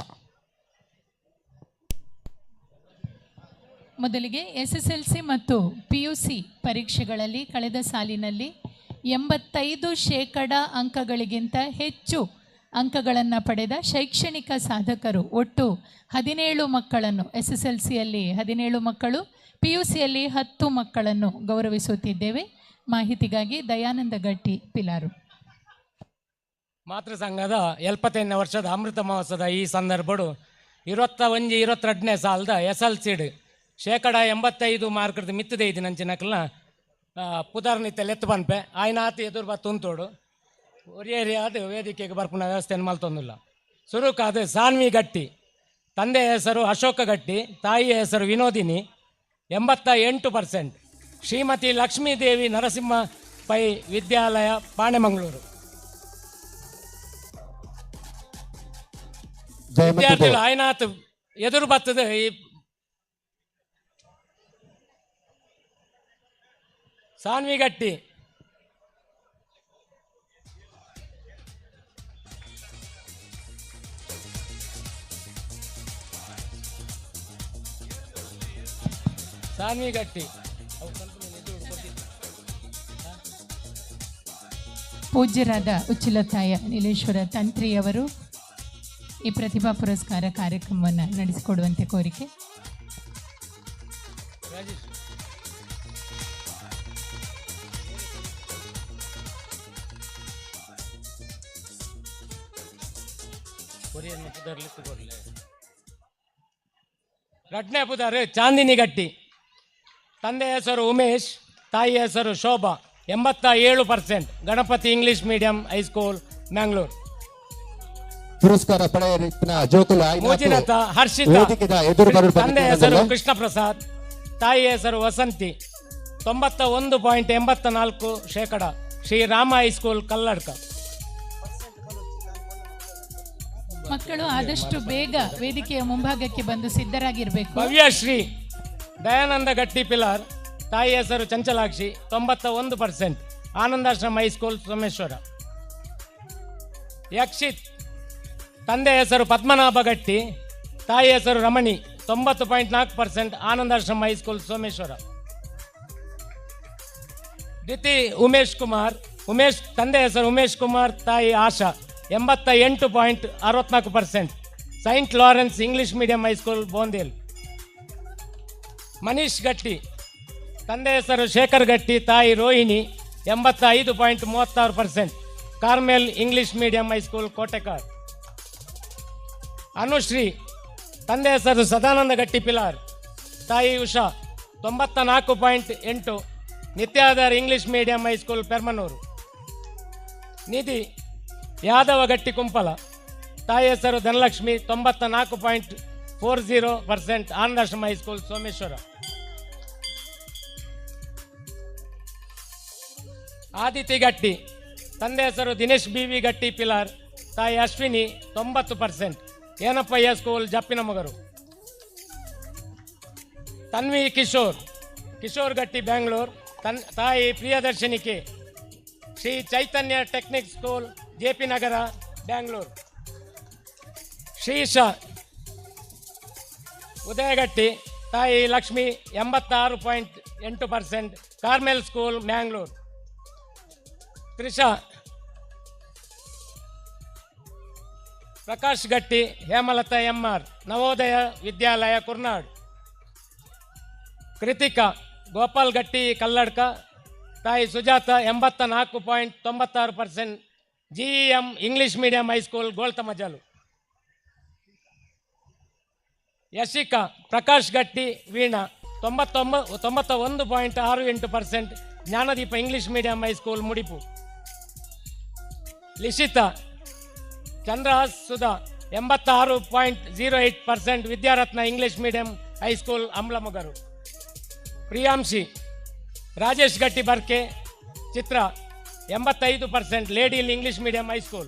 ಮೊದಲಿಗೆ SSLC ಮತ್ತು PUC ಪರೀಕ್ಷೆಗಳಲ್ಲಿ ಕಳೆದ ಸಾಲಿನಲ್ಲಿ 85% ಅಂಕಗಳಿಗಿಂತ ಹೆಚ್ಚು ಅಂಕಗಳನ್ನು ಪಡೆದ ಶೈಕ್ಷಣಿಕ ಸಾಧಕರು ಒಟ್ಟು 17 ಮಕ್ಕಳನ್ನು, SSLCಯಲ್ಲಿ 17 ಮಕ್ಕಳು, PUCಯಲ್ಲಿ 10 ಮಕ್ಕಳನ್ನು ಗೌರವಿಸುತ್ತಿದ್ದೇವೆ. ಮಾಹಿತಿಗಾಗಿ ದಯಾನಂದ ಗಟ್ಟಿ ಪಿಲಾರು. ಮಾತೃ ಸಂಘದ 75ನೇ ವರ್ಷದ ಅಮೃತ ಮಹೋತ್ಸವದ ಈ ಸಂದರ್ಭಡು 21 22ನೇ ಸಾಲದ SLC 85% ಮಾರ್ಕ್ದ ಮಿತ್ತದೆ ಇದ್ದಿನಂಚಿನಕಲ್ನ ಪುದರ್ನಿತ್ತ ಲೆತ್ತು ಪನ್ಪೆ ಆಯ್ನ ಆತ ಎದುರು ಬತ್ತು ಉಂತೋಡು ಒರಿಯರಿ ಅದು ವೇದಿಕೆಗೆ ಬರ್ಪುನ ವ್ಯವಸ್ಥೆಯನ್ನು ಮಲ್ತೊಂದಿಲ್ಲ. ಸುರುಕಾದ ಸಾನ್ವಿ ಗಟ್ಟಿ, ತಂದೆಯ ಹೆಸರು ಅಶೋಕ ಗಟ್ಟಿ, ತಾಯಿಯ ಹೆಸರು ವಿನೋದಿನಿ, 88%. ಶ್ರೀಮತಿ ಲಕ್ಷ್ಮೀದೇವಿ ನರಸಿಂಹ ಪೈ ವಿದ್ಯಾಲಯ, ಪಾಣೆಮಂಗಳೂರು. ವಿದ್ಯಾರ್ಥಿಗಳು ಆಯ್ನಾತ್ ಎದುರು ಬರ್ತದೆ. ಈ ಸಾನ್ವಿ ಗಟ್ಟಿ, ಸಾನ್ವಿ ಗಟ್ಟಿ. ಪೂಜ್ಯರಾದ ಉಚ್ಚಿಲತಾಯ ನೀಲೇಶ್ವರ ತಂತ್ರಿಯವರು ಈ ಪ್ರತಿಭಾ ಪುರಸ್ಕಾರ ಕಾರ್ಯಕ್ರಮವನ್ನು ನಡೆಸಿಕೊಡುವಂತೆ ಕೋರಿಕೆ. ರಡ್ನೇ ಪುದಾರು ಚಾಂದಿನಿ ಗಟ್ಟಿ, ತಂದೆಯ ಹೆಸರು ಉಮೇಶ್, ತಾಯಿಯ ಹೆಸರು Shobha, 87%. Ganapati English medium high school, Mangalore. ಪುರಸ್ಕಾರ ಪಡೆಯ ಜೋಕುಲು ಮೂಜಿನತ ಹರ್ಷಿತಾ, ತಂದೆಯ ಹೆಸರು ಕೃಷ್ಣ ಪ್ರಸಾದ್, ತಾಯಿಯ ಹೆಸರು ವಸಂತಿ, 91.84%. ಶ್ರೀರಾಮ ಹೈಸ್ಕೂಲ್, ಕಲ್ಲಡ್ಕ. ಮಕ್ಕಳು ಆದಷ್ಟು ಬೇಗ ವೇದಿಕೆಯ ಮುಂಭಾಗಕ್ಕೆ ಬಂದು ಸಿದ್ಧರಾಗಿರಬೇಕು. ಭವ್ಯಶ್ರೀ ದಯಾನಂದ ಗಟ್ಟಿ ಪಿಲಾರ್, ತಾಯಿ ಹೆಸರು ಚಂಚಲಾಕ್ಷಿ, 91%. ಆನಂದಾಶ್ರಮ ಹೈಸ್ಕೂಲ್, ಸೋಮೇಶ್ವರ. ಯಕ್ಷಿತ್, ತಂದೆ ಹೆಸರು ಪದ್ಮನಾಭ ಗಟ್ಟಿ, ತಾಯಿ ಹೆಸರು ರಮಣಿ, 90.4%. ಆನಂದಾಶ್ರಮ ಹೈಸ್ಕೂಲ್, ಸೋಮೇಶ್ವರ. ದ್ವಿತಿ ಉಮೇಶ್ ಕುಮಾರ್, ಉಮೇಶ್ ತಂದೆ ಹೆಸರು ಉಮೇಶ್ ಕುಮಾರ್, ತಾಯಿ ಆಶಾ, 88.64%. Saint Lawrence English medium high school, Bondel. Manish Gatti, ತಂದೆ ಹೆಸರು ಶೇಖರ್ ಗಟ್ಟಿ, ತಾಯಿ Rohini, 85.36%. Carmel English medium high school, Kotekar. Anushree, ತಂದೆ ಹೆಸರು ಸದಾನಂದ ಗಟ್ಟಿ ಪಿಲಾರ್, ತಾಯಿ Usha, 94.8. Nityadhar English medium high school, Permanur. Nidhi Yadava Gatti Kumpala, ತಾಯಿ ಹೆಸರು ಧನಲಕ್ಷ್ಮಿ, 94.40%. ಆನಂದಾಶ್ರಮ ಹೈಸ್ಕೂಲ್, ಸೋಮೇಶ್ವರ. ಆದಿತಿ ಗಟ್ಟಿ, ತಂದೆ ಹೆಸರು ದಿನೇಶ್ ಬಿ ವಿ ಗಟ್ಟಿ ಪಿಲಾರ್, ತಾಯಿ ಅಶ್ವಿನಿ, 90%. ಏನಪ್ಪಯ್ಯ ಸ್ಕೂಲ್, ಜಪ್ಪಿನಮಗರು. ತನ್ವಿ ಕಿಶೋರ್, ಕಿಶೋರ್ ಗಟ್ಟಿ, ಬ್ಯಾಂಗ್ಳೂರ್, ತಾಯಿ Priyadarshini K, Shri Chaitanya technic school, J P Nagar, Bangalore. Shreesha Udayagatti, ತಾಯಿ Lakshmi, 86.8%. Carmel school, Mangalore. Trisha Prakash Gatti, Hemalatha M R, Navodaya Vidyalaya, Kurnad. Krithika Gopal Gatti Kalladka, ತಾಯಿ Sujatha, 84.96%. G M English medium high school, Goltamajalu. Yashika Prakash Gatti Veena, 91.68%. Jnanadeepa English medium high school, Mudipu. Lishitha Chandrahas Sudha, 86.08%. Vidyaratna English medium high school, Ambalamugaru. Priyamshi Rajesh Gatti Barke, Chitra, 85%. Lady hill English medium high school.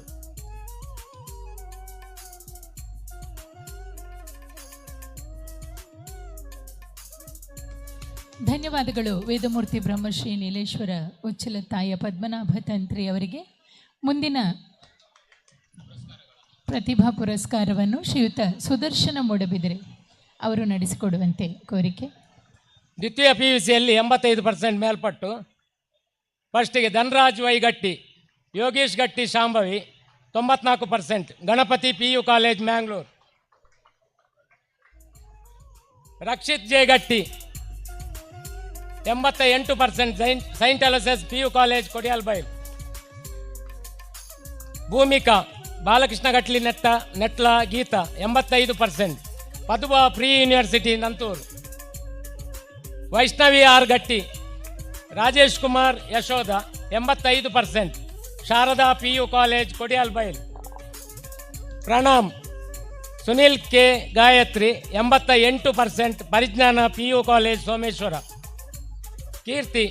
ಧನ್ಯವಾದಗಳು ವೇದಮೂರ್ತಿ ಬ್ರಹ್ಮಶ್ರೀ ನೀಲೇಶ್ವರ ಉಚ್ಚಲ ತಾಯ ಪದ್ಮನಾಭ ತಂತ್ರಿ ಅವರಿಗೆ. ಮುಂದಿನ ಪ್ರತಿಭಾ ಪುರಸ್ಕಾರವನ್ನು ಶ್ರೀಯುತ ಸುದರ್ಶನ ಮೂಡಬಿದರೆ ಅವರು ನಡೆಸಿಕೊಡುವಂತೆ ಕೋರಿಕೆ. ದ್ವಿತೀಯ ಪಿ ಯು ಸಿಯಲ್ಲಿ 85% ಮೇಲ್ಪಟ್ಟು ಫಸ್ಟಿಗೆ ಧನರಾಜ್ ವೈ ಗಟ್ಟಿ, ಯೋಗೇಶ್ ಗಟ್ಟಿ Shambhavi, 94%. Ganapati P U college, Mangalore. Rakshit J Gatti, 88%. Saint Aloysius P U college, Kodialbail. Bhoomika Balakrishna Gatli Netla Geetha, 85%. Padua pre university, Nanthoor. Vaishnavi R Gatti, Rajesh Kumar Yashoda 85%, Sharada P U college Kodialbail. Pranam Sunil K Gayatri 88%, Parijnana P U college Someshwara. Keerthi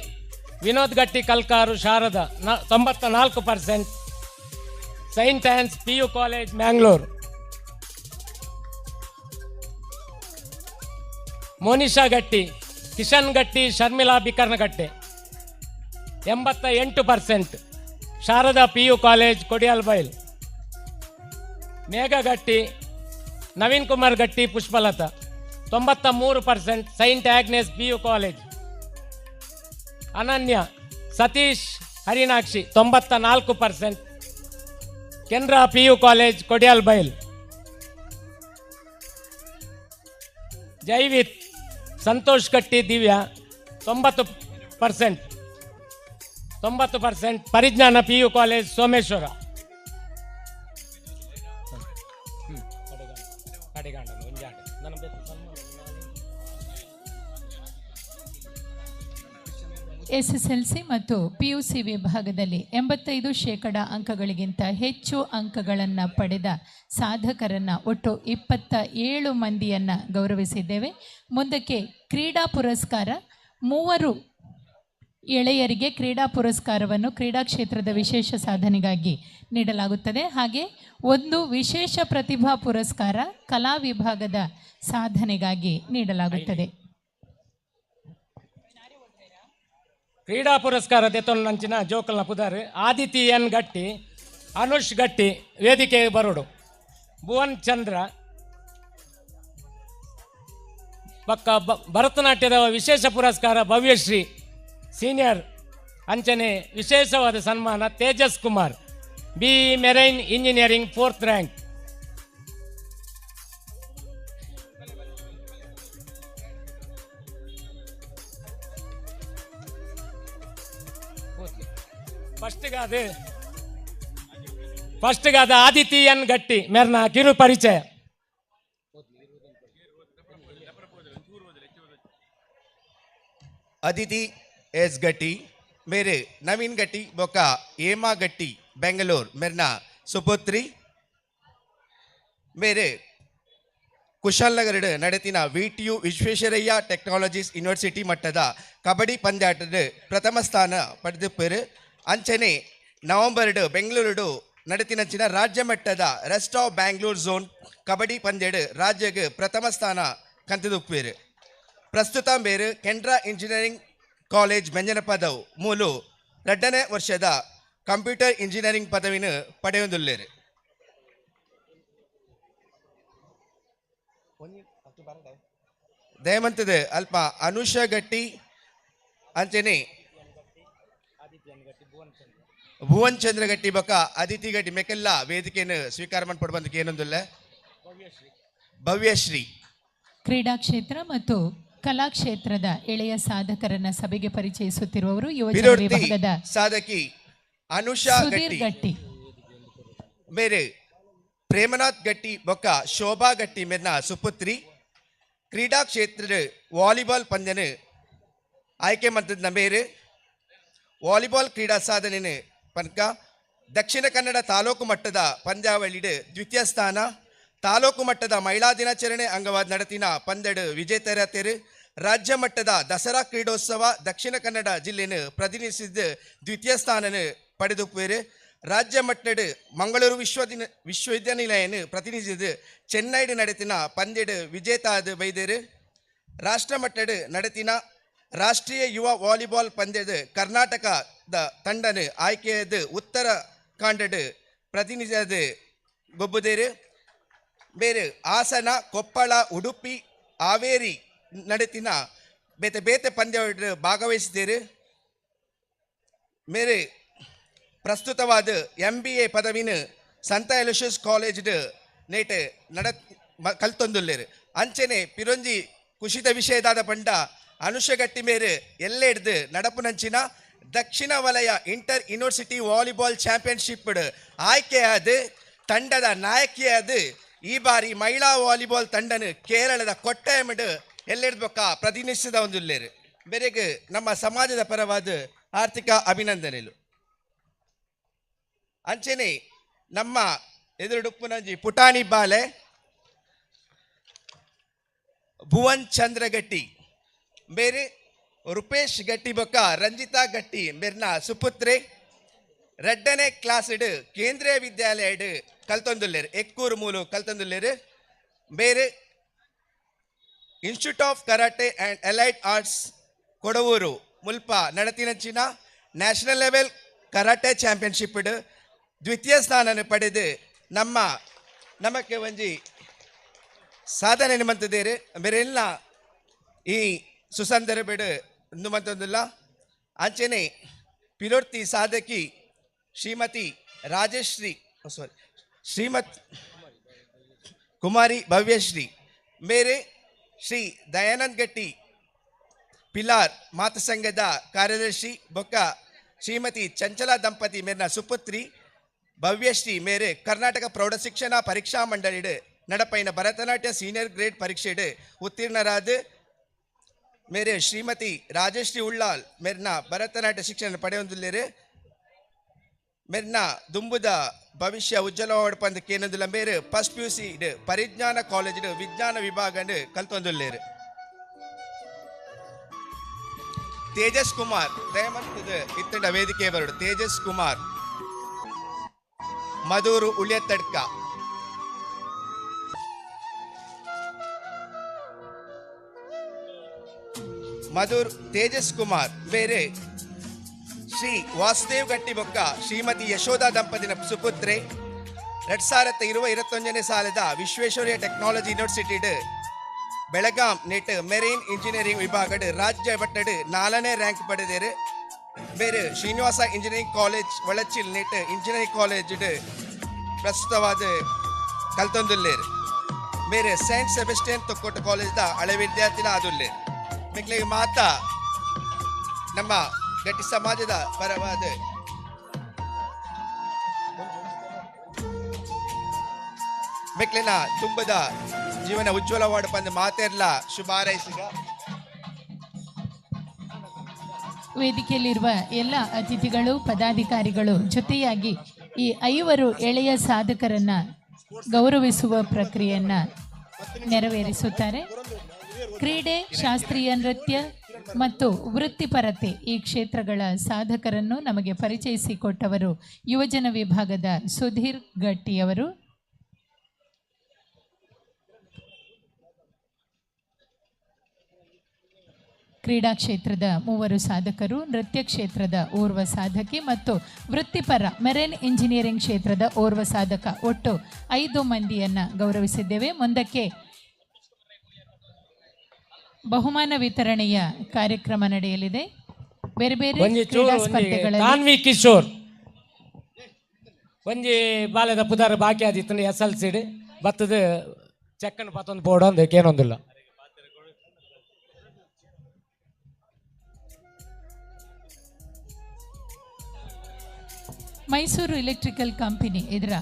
Vinod Gatti Kalkaru Sharada 94%, Saint Ann's P U college Mangalore. Monisha Gatti, Kishan Gatti Sharmila Bikarnakatte 88%, Sharada P U college Kodialbail. Megha Gatti, Naveen Kumar Gatti Pushpalatha 93%, Saint Agnes P U college. Ananya Satish Harinakshi 94%, Canara P U college Kodialbail. Jaivith Santosh Gatti Divya 90%, 90% Parijnana P U college Someshwara. SSLC ಮತ್ತು ಪಿಯುಸಿ ವಿಭಾಗದಲ್ಲಿ 85% ಅಂಕಗಳಿಗಿಂತ ಹೆಚ್ಚು ಅಂಕಗಳನ್ನು ಪಡೆದ ಸಾಧಕರನ್ನು ಒಟ್ಟು 27 ಮಂದಿಯನ್ನು ಗೌರವಿಸಿದ್ದೇವೆ. ಮುಂದಕ್ಕೆ ಕ್ರೀಡಾ ಪುರಸ್ಕಾರ, 3 ಎಳೆಯರಿಗೆ ಕ್ರೀಡಾ ಪುರಸ್ಕಾರವನ್ನು ಕ್ರೀಡಾ ಕ್ಷೇತ್ರದ ವಿಶೇಷ ಸಾಧನೆಗಾಗಿ ನೀಡಲಾಗುತ್ತದೆ. ಹಾಗೆ ಒಂದು ವಿಶೇಷ ಪ್ರತಿಭಾ ಪುರಸ್ಕಾರ ಕಲಾ ವಿಭಾಗದ ಸಾಧನೆಗಾಗಿ ನೀಡಲಾಗುತ್ತದೆ. ಕ್ರೀಡಾ ಪುರಸ್ಕಾರ ದೆತೊನ್ನಂಚಿನ ಜೋಕಲ್ನ ಪುದಾರ್ ಆದಿತಿ ಎನ್ ಗಟ್ಟಿ, ಅನುಷ್ ಗಟ್ಟಿ ವೇದಿಕೆ ಬರೋಡು, ಭುವನ್ ಚಂದ್ರ ಪಕ್ಕ ಭರತನಾಟ್ಯದ ವಿಶೇಷ ಪುರಸ್ಕಾರ ಭವ್ಯಶ್ರೀ ಸೀನಿಯರ್ ಅಂಚನೆ ವಿಶೇಷವಾದ ಸನ್ಮಾನ Tejas Kumar B marine engineering 4th rank. ಫಸ್ಟ್ಗಾದ Aditi ಎನ್ ಗಟ್ಟಿ ಮೇರ್ನ ಕಿರು ಪರಿಚಯ. ಅದಿತಿ ಎಸ್ ಗಟ್ಟಿ ಮೇರೆ ನವೀನ್ ಗಟ್ಟಿ ಬೊಕ್ಕ ಏಮಾ ಗಟ್ಟಿ ಬೆಂಗಳೂರು ಮೇರ್ನ ಸುಪುತ್ರಿ. ಮೇರೆ Kushalnagar ನಡೆತಿನ VTU Visvesvaraya technologies university ಮಟ್ಟದ ಕಬಡ್ಡಿ ಪಂದ್ಯಾಟದ ಪ್ರಥಮ ಸ್ಥಾನ ಪಡೆದಿಪ್ಪರು. ಅಂಚನೆ ನವೆಂಬರ್ ಬೆಂಗಳೂರು ನಡೆತಿನಂಚಿನ ರಾಜ್ಯ ಮಟ್ಟದ rest of Bangalore zone kabaddi ಪಂದ್ಯಡು ರಾಜ್ಯಕ್ಕೆ ಪ್ರಥಮ ಸ್ಥಾನ ಕಂತಿದುಪ್ಪೇರು. ಪ್ರಸ್ತುತ ಮೇರು ಕೆನರಾ ಇಂಜಿನಿಯರಿಂಗ್ ಕಾಲೇಜ್ ಮೆಂಜನಪದವು ಮೂಲು 2ನೇ ವರ್ಷದ ಕಂಪ್ಯೂಟರ್ ಇಂಜಿನಿಯರಿಂಗ್ ಪದವಿನ ಪಡೆಯುವುದಿಲ್ಲೇರು. ದಯಮಂತದ ಅಲ್ಪ ಅನುಷ ಗಟ್ಟಿ ಅಂಚನೆ ಭುವನ್ ಚಂದ್ರ ಗಟ್ಟಿ ಬೊಕ್ಕ ಅದಿತಿ ಗಟ್ಟಿ ಮೆಕೆಲ್ಲ ವೇದಿಕೆಯನ್ನು ಸ್ವೀಕಾರ ಮಾಡ್ಪಡ್ ಬಂದಕ್ಕೆ ಏನೊಂದಿಲ್ಲ. ಭವ್ಯಶ್ರೀ ಕ್ರೀಡಾ ಕ್ಷೇತ್ರ ಮತ್ತು ಕಲಾಕ್ಷೇತ್ರದ ಎಳೆಯ ಸಾಧಕರನ್ನ ಸಭೆಗೆ ಪರಿಚಯಿಸುತ್ತಿರುವವರು ಯುವಜನ ವಿಭಾಗದ ಸಾಧಕಿ ಅನುಷಾ ಸುಧೀರ್ ಗಟ್ಟಿ ಮೇರೆ ಪ್ರೇಮನಾಥ್ ಗಟ್ಟಿ ಬೊಕ್ಕ ಶೋಭಾ ಗಟ್ಟಿ ಮೇರ್ನ ಸುಪುತ್ರಿ. ಕ್ರೀಡಾ ಕ್ಷೇತ್ರದ ವಾಲಿಬಾಲ್ ಪಂದ್ಯನ ಆಯ್ಕೆ ಮಂತದ ಮೇರೆ ವಾಲಿಬಾಲ್ ಕ್ರೀಡಾ ಸಾಧನೆ ಪನ್ಕ ದಕ್ಷಿಣ ಕನ್ನಡ ತಾಲೂಕು ಮಟ್ಟದ ಪಂದ್ಯಾವಳಿಡು ದ್ವಿತೀಯ ಸ್ಥಾನ, ತಾಲೂಕು ಮಟ್ಟದ ಮಹಿಳಾ ದಿನಾಚರಣೆ ಅಂಗವಾದ ನಡತಿನ ಪಂದ್ಯಡು ವಿಜೇತರ ತೆರು, ರಾಜ್ಯ ಮಟ್ಟದ ದಸರಾ ಕ್ರೀಡೋತ್ಸವ ದಕ್ಷಿಣ ಕನ್ನಡ ಜಿಲ್ಲೆಯನ್ನು ಪ್ರತಿನಿಧಿಸಿದ ದ್ವಿತೀಯ ಸ್ಥಾನನ ಪಡೆದುಪ್ಪೇರು. ರಾಜ್ಯ ಮಟ್ಟದ ಮಂಗಳೂರು ವಿಶ್ವವಿದ್ಯಾನಿಲಯನ ಪ್ರತಿನಿಧಿಸಿದ ಚೆನ್ನೈಡು ನಡೆತಿನ ಪಂದ್ಯಡು ವಿಜೇತಾದ ಬೈದೇರು. ರಾಷ್ಟ್ರ ಮಟ್ಟದ ನಡೆತಿನ ರಾಷ್ಟ್ರೀಯ ಯುವ ವಾಲಿಬಾಲ್ ಪಂದ್ಯದ ಕರ್ನಾಟಕದ ತಂಡನ ಆಯ್ಕೆಯದ ಉತ್ತರಾಖಂಡದ ಪ್ರತಿನಿಧಿಸಿದ ಗೊಬ್ಬುದೇರು. ಬೇರೆ ಹಾಸನ, ಕೊಪ್ಪಳ, ಉಡುಪಿ, ಹಾವೇರಿ ನಡೆತಿನ ಬೇತೆ ಬೇತೆ ಪಂದ್ಯ ಭಾಗವಹಿಸಿದ್ದೀರಿ. ಮೇರೆ ಪ್ರಸ್ತುತವಾದ MBA ಪದವಿನ ಸಂತ ಎಲೋಷಿಯಸ್ ಕಾಲೇಜ್ ನೇಟೆ ನಡ ಕಲ್ತೊಂದುಲ್ಲೇರು. ಅಂಚನೆ ಪಿರೊಂಜಿ ಕುಶಿತ ವಿಷಯದಾದ ಪಂಡ ಅನುಷಗಟ್ಟಿ ಮೇರೆ ಎಲ್ಲೆಡ್ದು ನಡಪುನಂಚಿನ ದಕ್ಷಿಣ ವಲಯ ಇಂಟರ್ ಯೂನಿವರ್ಸಿಟಿ ವಾಲಿಬಾಲ್ ಚಾಂಪಿಯನ್ಶಿಪ್ ಆಯ್ಕೆಯಾದ ತಂಡದ ನಾಯಕಿಯಾದ ಈ ಬಾರಿ ಮಹಿಳಾ ವಾಲಿಬಾಲ್ ತಂಡನ ಕೇರಳದ ಕೊಟ್ಟಯಮಡ್ ಎಲ್ಲೆಡ್ದು ಬೊಕ್ಕ ಪ್ರತಿನಿಧಿಸಿದ ಒಂದುಲ್ಲೇರು. ಬೇರೆಗೆ ನಮ್ಮ ಸಮಾಜದ ಪರವಾದ ಆರ್ಥಿಕ ಅಭಿನಂದನೆಗಳು. ಅಂಚನೆ ನಮ್ಮ ಎದುರುಡುಪ್ಪುನಂಜಿ ಪುಟಾಣಿ ಬಾಲೆ ಭುವನ್ ಚಂದ್ರ ಗಟ್ಟಿ ಬೇರೆ ರುಪೇಶ್ ಗಟ್ಟಿ ಬೊಕ್ಕ ರಂಜಿತಾ ಗಟ್ಟಿ ಮೇರ್ನ ಸುಪುತ್ರೆ ರಡ್ಡನೇ ಕ್ಲಾಸ್ ಕೇಂದ್ರೀಯ ವಿದ್ಯಾಲಯ ಕಲ್ತೊಂದುಲ್ಲೇರು ಎಕ್ಕೂರು ಮೂಲು ಕಲ್ತೊಂದುಲ್ಲೇರು ಬೇರೆ institute of karate and allied arts Kodavoor ಮುಲ್ಪ ನಡತಿನಂಚಿನ ನ್ಯಾಷನಲ್ ಲೆವೆಲ್ ಕರಾಟೆ ಚಾಂಪಿಯನ್ಶಿಪ್ ದ್ವಿತೀಯ ಸ್ಥಾನ ಪಡೆದು ನಮ್ಮ ನಮಕ್ಕೆ ಒಂಜಿ ಸಾಧನೆ ನಿಮ್ಮಂತದೇರು ಬೇರೆಲ್ಲ ಈ ಸುಸಂದರ್ಭಡು ನುಮ್ಮಂತೊಂದಿಲ್ಲ. ಅಂಚನೆ ಪಿಲೋರ್ತಿ ಸಾಧಕಿ ಶ್ರೀಮತಿ ರಾಜಶ್ರೀ ಸಾರಿ ಶ್ರೀಮತ್ ಕುಮಾರಿ ಭವ್ಯಶ್ರೀ ಮೇರೆ ಶ್ರೀ ದಯಾನಂದ್ ಗಟ್ಟಿ ಪಿಲಾರ್ ಮಾತೃಸಂಘದ ಕಾರ್ಯದರ್ಶಿ ಬೊಕ್ಕ ಶ್ರೀಮತಿ ಚಂಚಲ ದಂಪತಿ ಮೇರಿನ ಸುಪುತ್ರಿ ಭವ್ಯಶ್ರೀ ಮೇರೆ ಕರ್ನಾಟಕ ಪ್ರೌಢಶಿಕ್ಷಣ ಪರೀಕ್ಷಾ ಮಂಡಳಿಡು நடப்பைன பரதநாட்டிய சீனியர் கிரேட் ಪರೀಕ್ಷೆಡು ಉತ್ತೀರ್ಣರಾದ ಮೇರೆ ಶ್ರೀಮತಿ ರಾಜಶ್ರೀ ಉಳ್ಳಾಲ್ ಮೆರ್ನ ಭರತನಾಟ್ಯ ಶಿಕ್ಷಣ ಪಡೆಯೊಂದುಲ್ಲೇರು ಮೆರ್ನ ದುಂಬುದ ಭವಿಷ್ಯ ಉಜ್ವಲ ಕೇನೊಂದುಲ್ಲ ಮೇರು ಫಸ್ಟ್ ಪಿ ಯು ಸಿ ಪರಿಜ್ಞಾನ ಕಾಲೇಜ್ ವಿಜ್ಞಾನ ವಿಭಾಗ ಕಲ್ತೊಂದುಲ್ಲೇರು. ತೇಜಸ್ ಕುಮಾರ್ ದಯಮಂತದ ಇತ್ತಂಡ ವೇದಿಕೆ ಬರಡು. ತೇಜಸ್ ಕುಮಾರ್ ಮಧೂರು ಉಳಿಯತಡ್ಕ. ಮಧುರ್ ತೇಜಸ್ ಕುಮಾರ್ ಬೇರೆ ಶ್ರೀ ವಾಸುದೇವ್ ಗಟ್ಟಿಬೊಕ್ಕ ಶ್ರೀಮತಿ ಯಶೋಧ ದಂಪತಿನ ಸುಪುತ್ರೆ 2021 ಸಾಲದ ವಿಶ್ವೇಶ್ವರಯ್ಯ ಟೆಕ್ನಾಲಜಿ ಯೂನಿವರ್ಸಿಟಿ ಬೆಳಗಾಂ ನೆಟ್ ಮೆರೈನ್ ಇಂಜಿನಿಯರಿಂಗ್ ವಿಭಾಗಡ್ ರಾಜ್ಯ ಮಟ್ಟಡ್ 4ನೇ ರ್ಯಾಂಕ್ ಪಡೆದರು. ಬೇರೆ ಶ್ರೀನಿವಾಸ ಇಂಜಿನಿಯರಿಂಗ್ ಕಾಲೇಜ್ ವಳಚಿಲ್ ನೆಟ್ ಇಂಜಿನಿಯರಿಂಗ್ ಕಾಲೇಜ್ ಪ್ರಸ್ತುತವಾದ ಕಲ್ತೊಂದುಲ್ಲೇರು. ಬೇರೆ ಸೈಂಟ್ ಸೆಬೆಸ್ಟಿಯನ್ ತೊಕ್ಕೋಟು ಕಾಲೇಜ್ದ ಹಳೆ ವಿದ್ಯಾರ್ಥಿನ ಆದುಲ್ಲೇರು. ಮೆಕ್ಲಿಗೆ ಮಾತಾ ನಮ್ಮ ಗಟ್ಟಿ ಸಮಾಜದ ಪರವಾದ ಮೆಕ್ಲಿನ ತುಂಬದ ಜೀವನ ಉಜ್ವಲವಾಡ ಪಂದ ಮಾತೇರ್ಲ ಶುಭ ಹಾರೈಸಿಗ. ವೇದಿಕೆಯಲ್ಲಿರುವ ಎಲ್ಲ ಅತಿಥಿಗಳು ಪದಾಧಿಕಾರಿಗಳು ಜೊತೆಯಾಗಿ ಈ 5 ಎಳೆಯ ಸಾಧಕರನ್ನ ಗೌರವಿಸುವ ಪ್ರಕ್ರಿಯೆಯನ್ನ ನೆರವೇರಿಸುತ್ತಾರೆ. ಕ್ರೀಡೆ, ಶಾಸ್ತ್ರೀಯ ನೃತ್ಯ ಮತ್ತು ವೃತ್ತಿಪರತೆ ಈ ಕ್ಷೇತ್ರಗಳ ಸಾಧಕರನ್ನು ನಮಗೆ ಪರಿಚಯಿಸಿಕೊಟ್ಟವರು ಯುವಜನ ವಿಭಾಗದ ಸುಧೀರ್ ಗಟ್ಟಿಯವರು. ಕ್ರೀಡಾ ಕ್ಷೇತ್ರದ 3 ಸಾಧಕರು, ನೃತ್ಯ ಕ್ಷೇತ್ರದ ಓರ್ವ ಸಾಧಕಿ ಮತ್ತು ವೃತ್ತಿಪರ ಮೆರೈನ್ ಇಂಜಿನಿಯರಿಂಗ್ ಕ್ಷೇತ್ರದ ಓರ್ವ ಸಾಧಕ, ಒಟ್ಟು 5 ಮಂದಿಯನ್ನು ಗೌರವಿಸಿದ್ದೇವೆ. ಮುಂದಕ್ಕೆ ಬಹುಮಾನ ವಿತರಣೆಯ ಕಾರ್ಯಕ್ರಮ ನಡೆಯಲಿದೆ. ಬೇರೆ ಬೇರೆ ಕ್ರೀಡಾ ಸ್ಪರ್ಧೆಗಳಲ್ಲಿ ತಾನ್ವಿ ಕಿಶೋರ್ ಒಂಜಿ ಬಾಲ್ಯದ ಪುದಾರ ಬಾಕಿ ಆದಿತ್ತು ಎಸ್ ಎಲ್ ಸಿ ಬತ್ತದ ಚೆಕ್ಕನ್ ಪತ್ತೊಂದು ಬೋರ್ಡ್ ಒಂದು ಏನೊಂದಿಲ್ಲ. ಮೈಸೂರು ಎಲೆಕ್ಟ್ರಿಕಲ್ ಕಂಪನಿ ಇದರ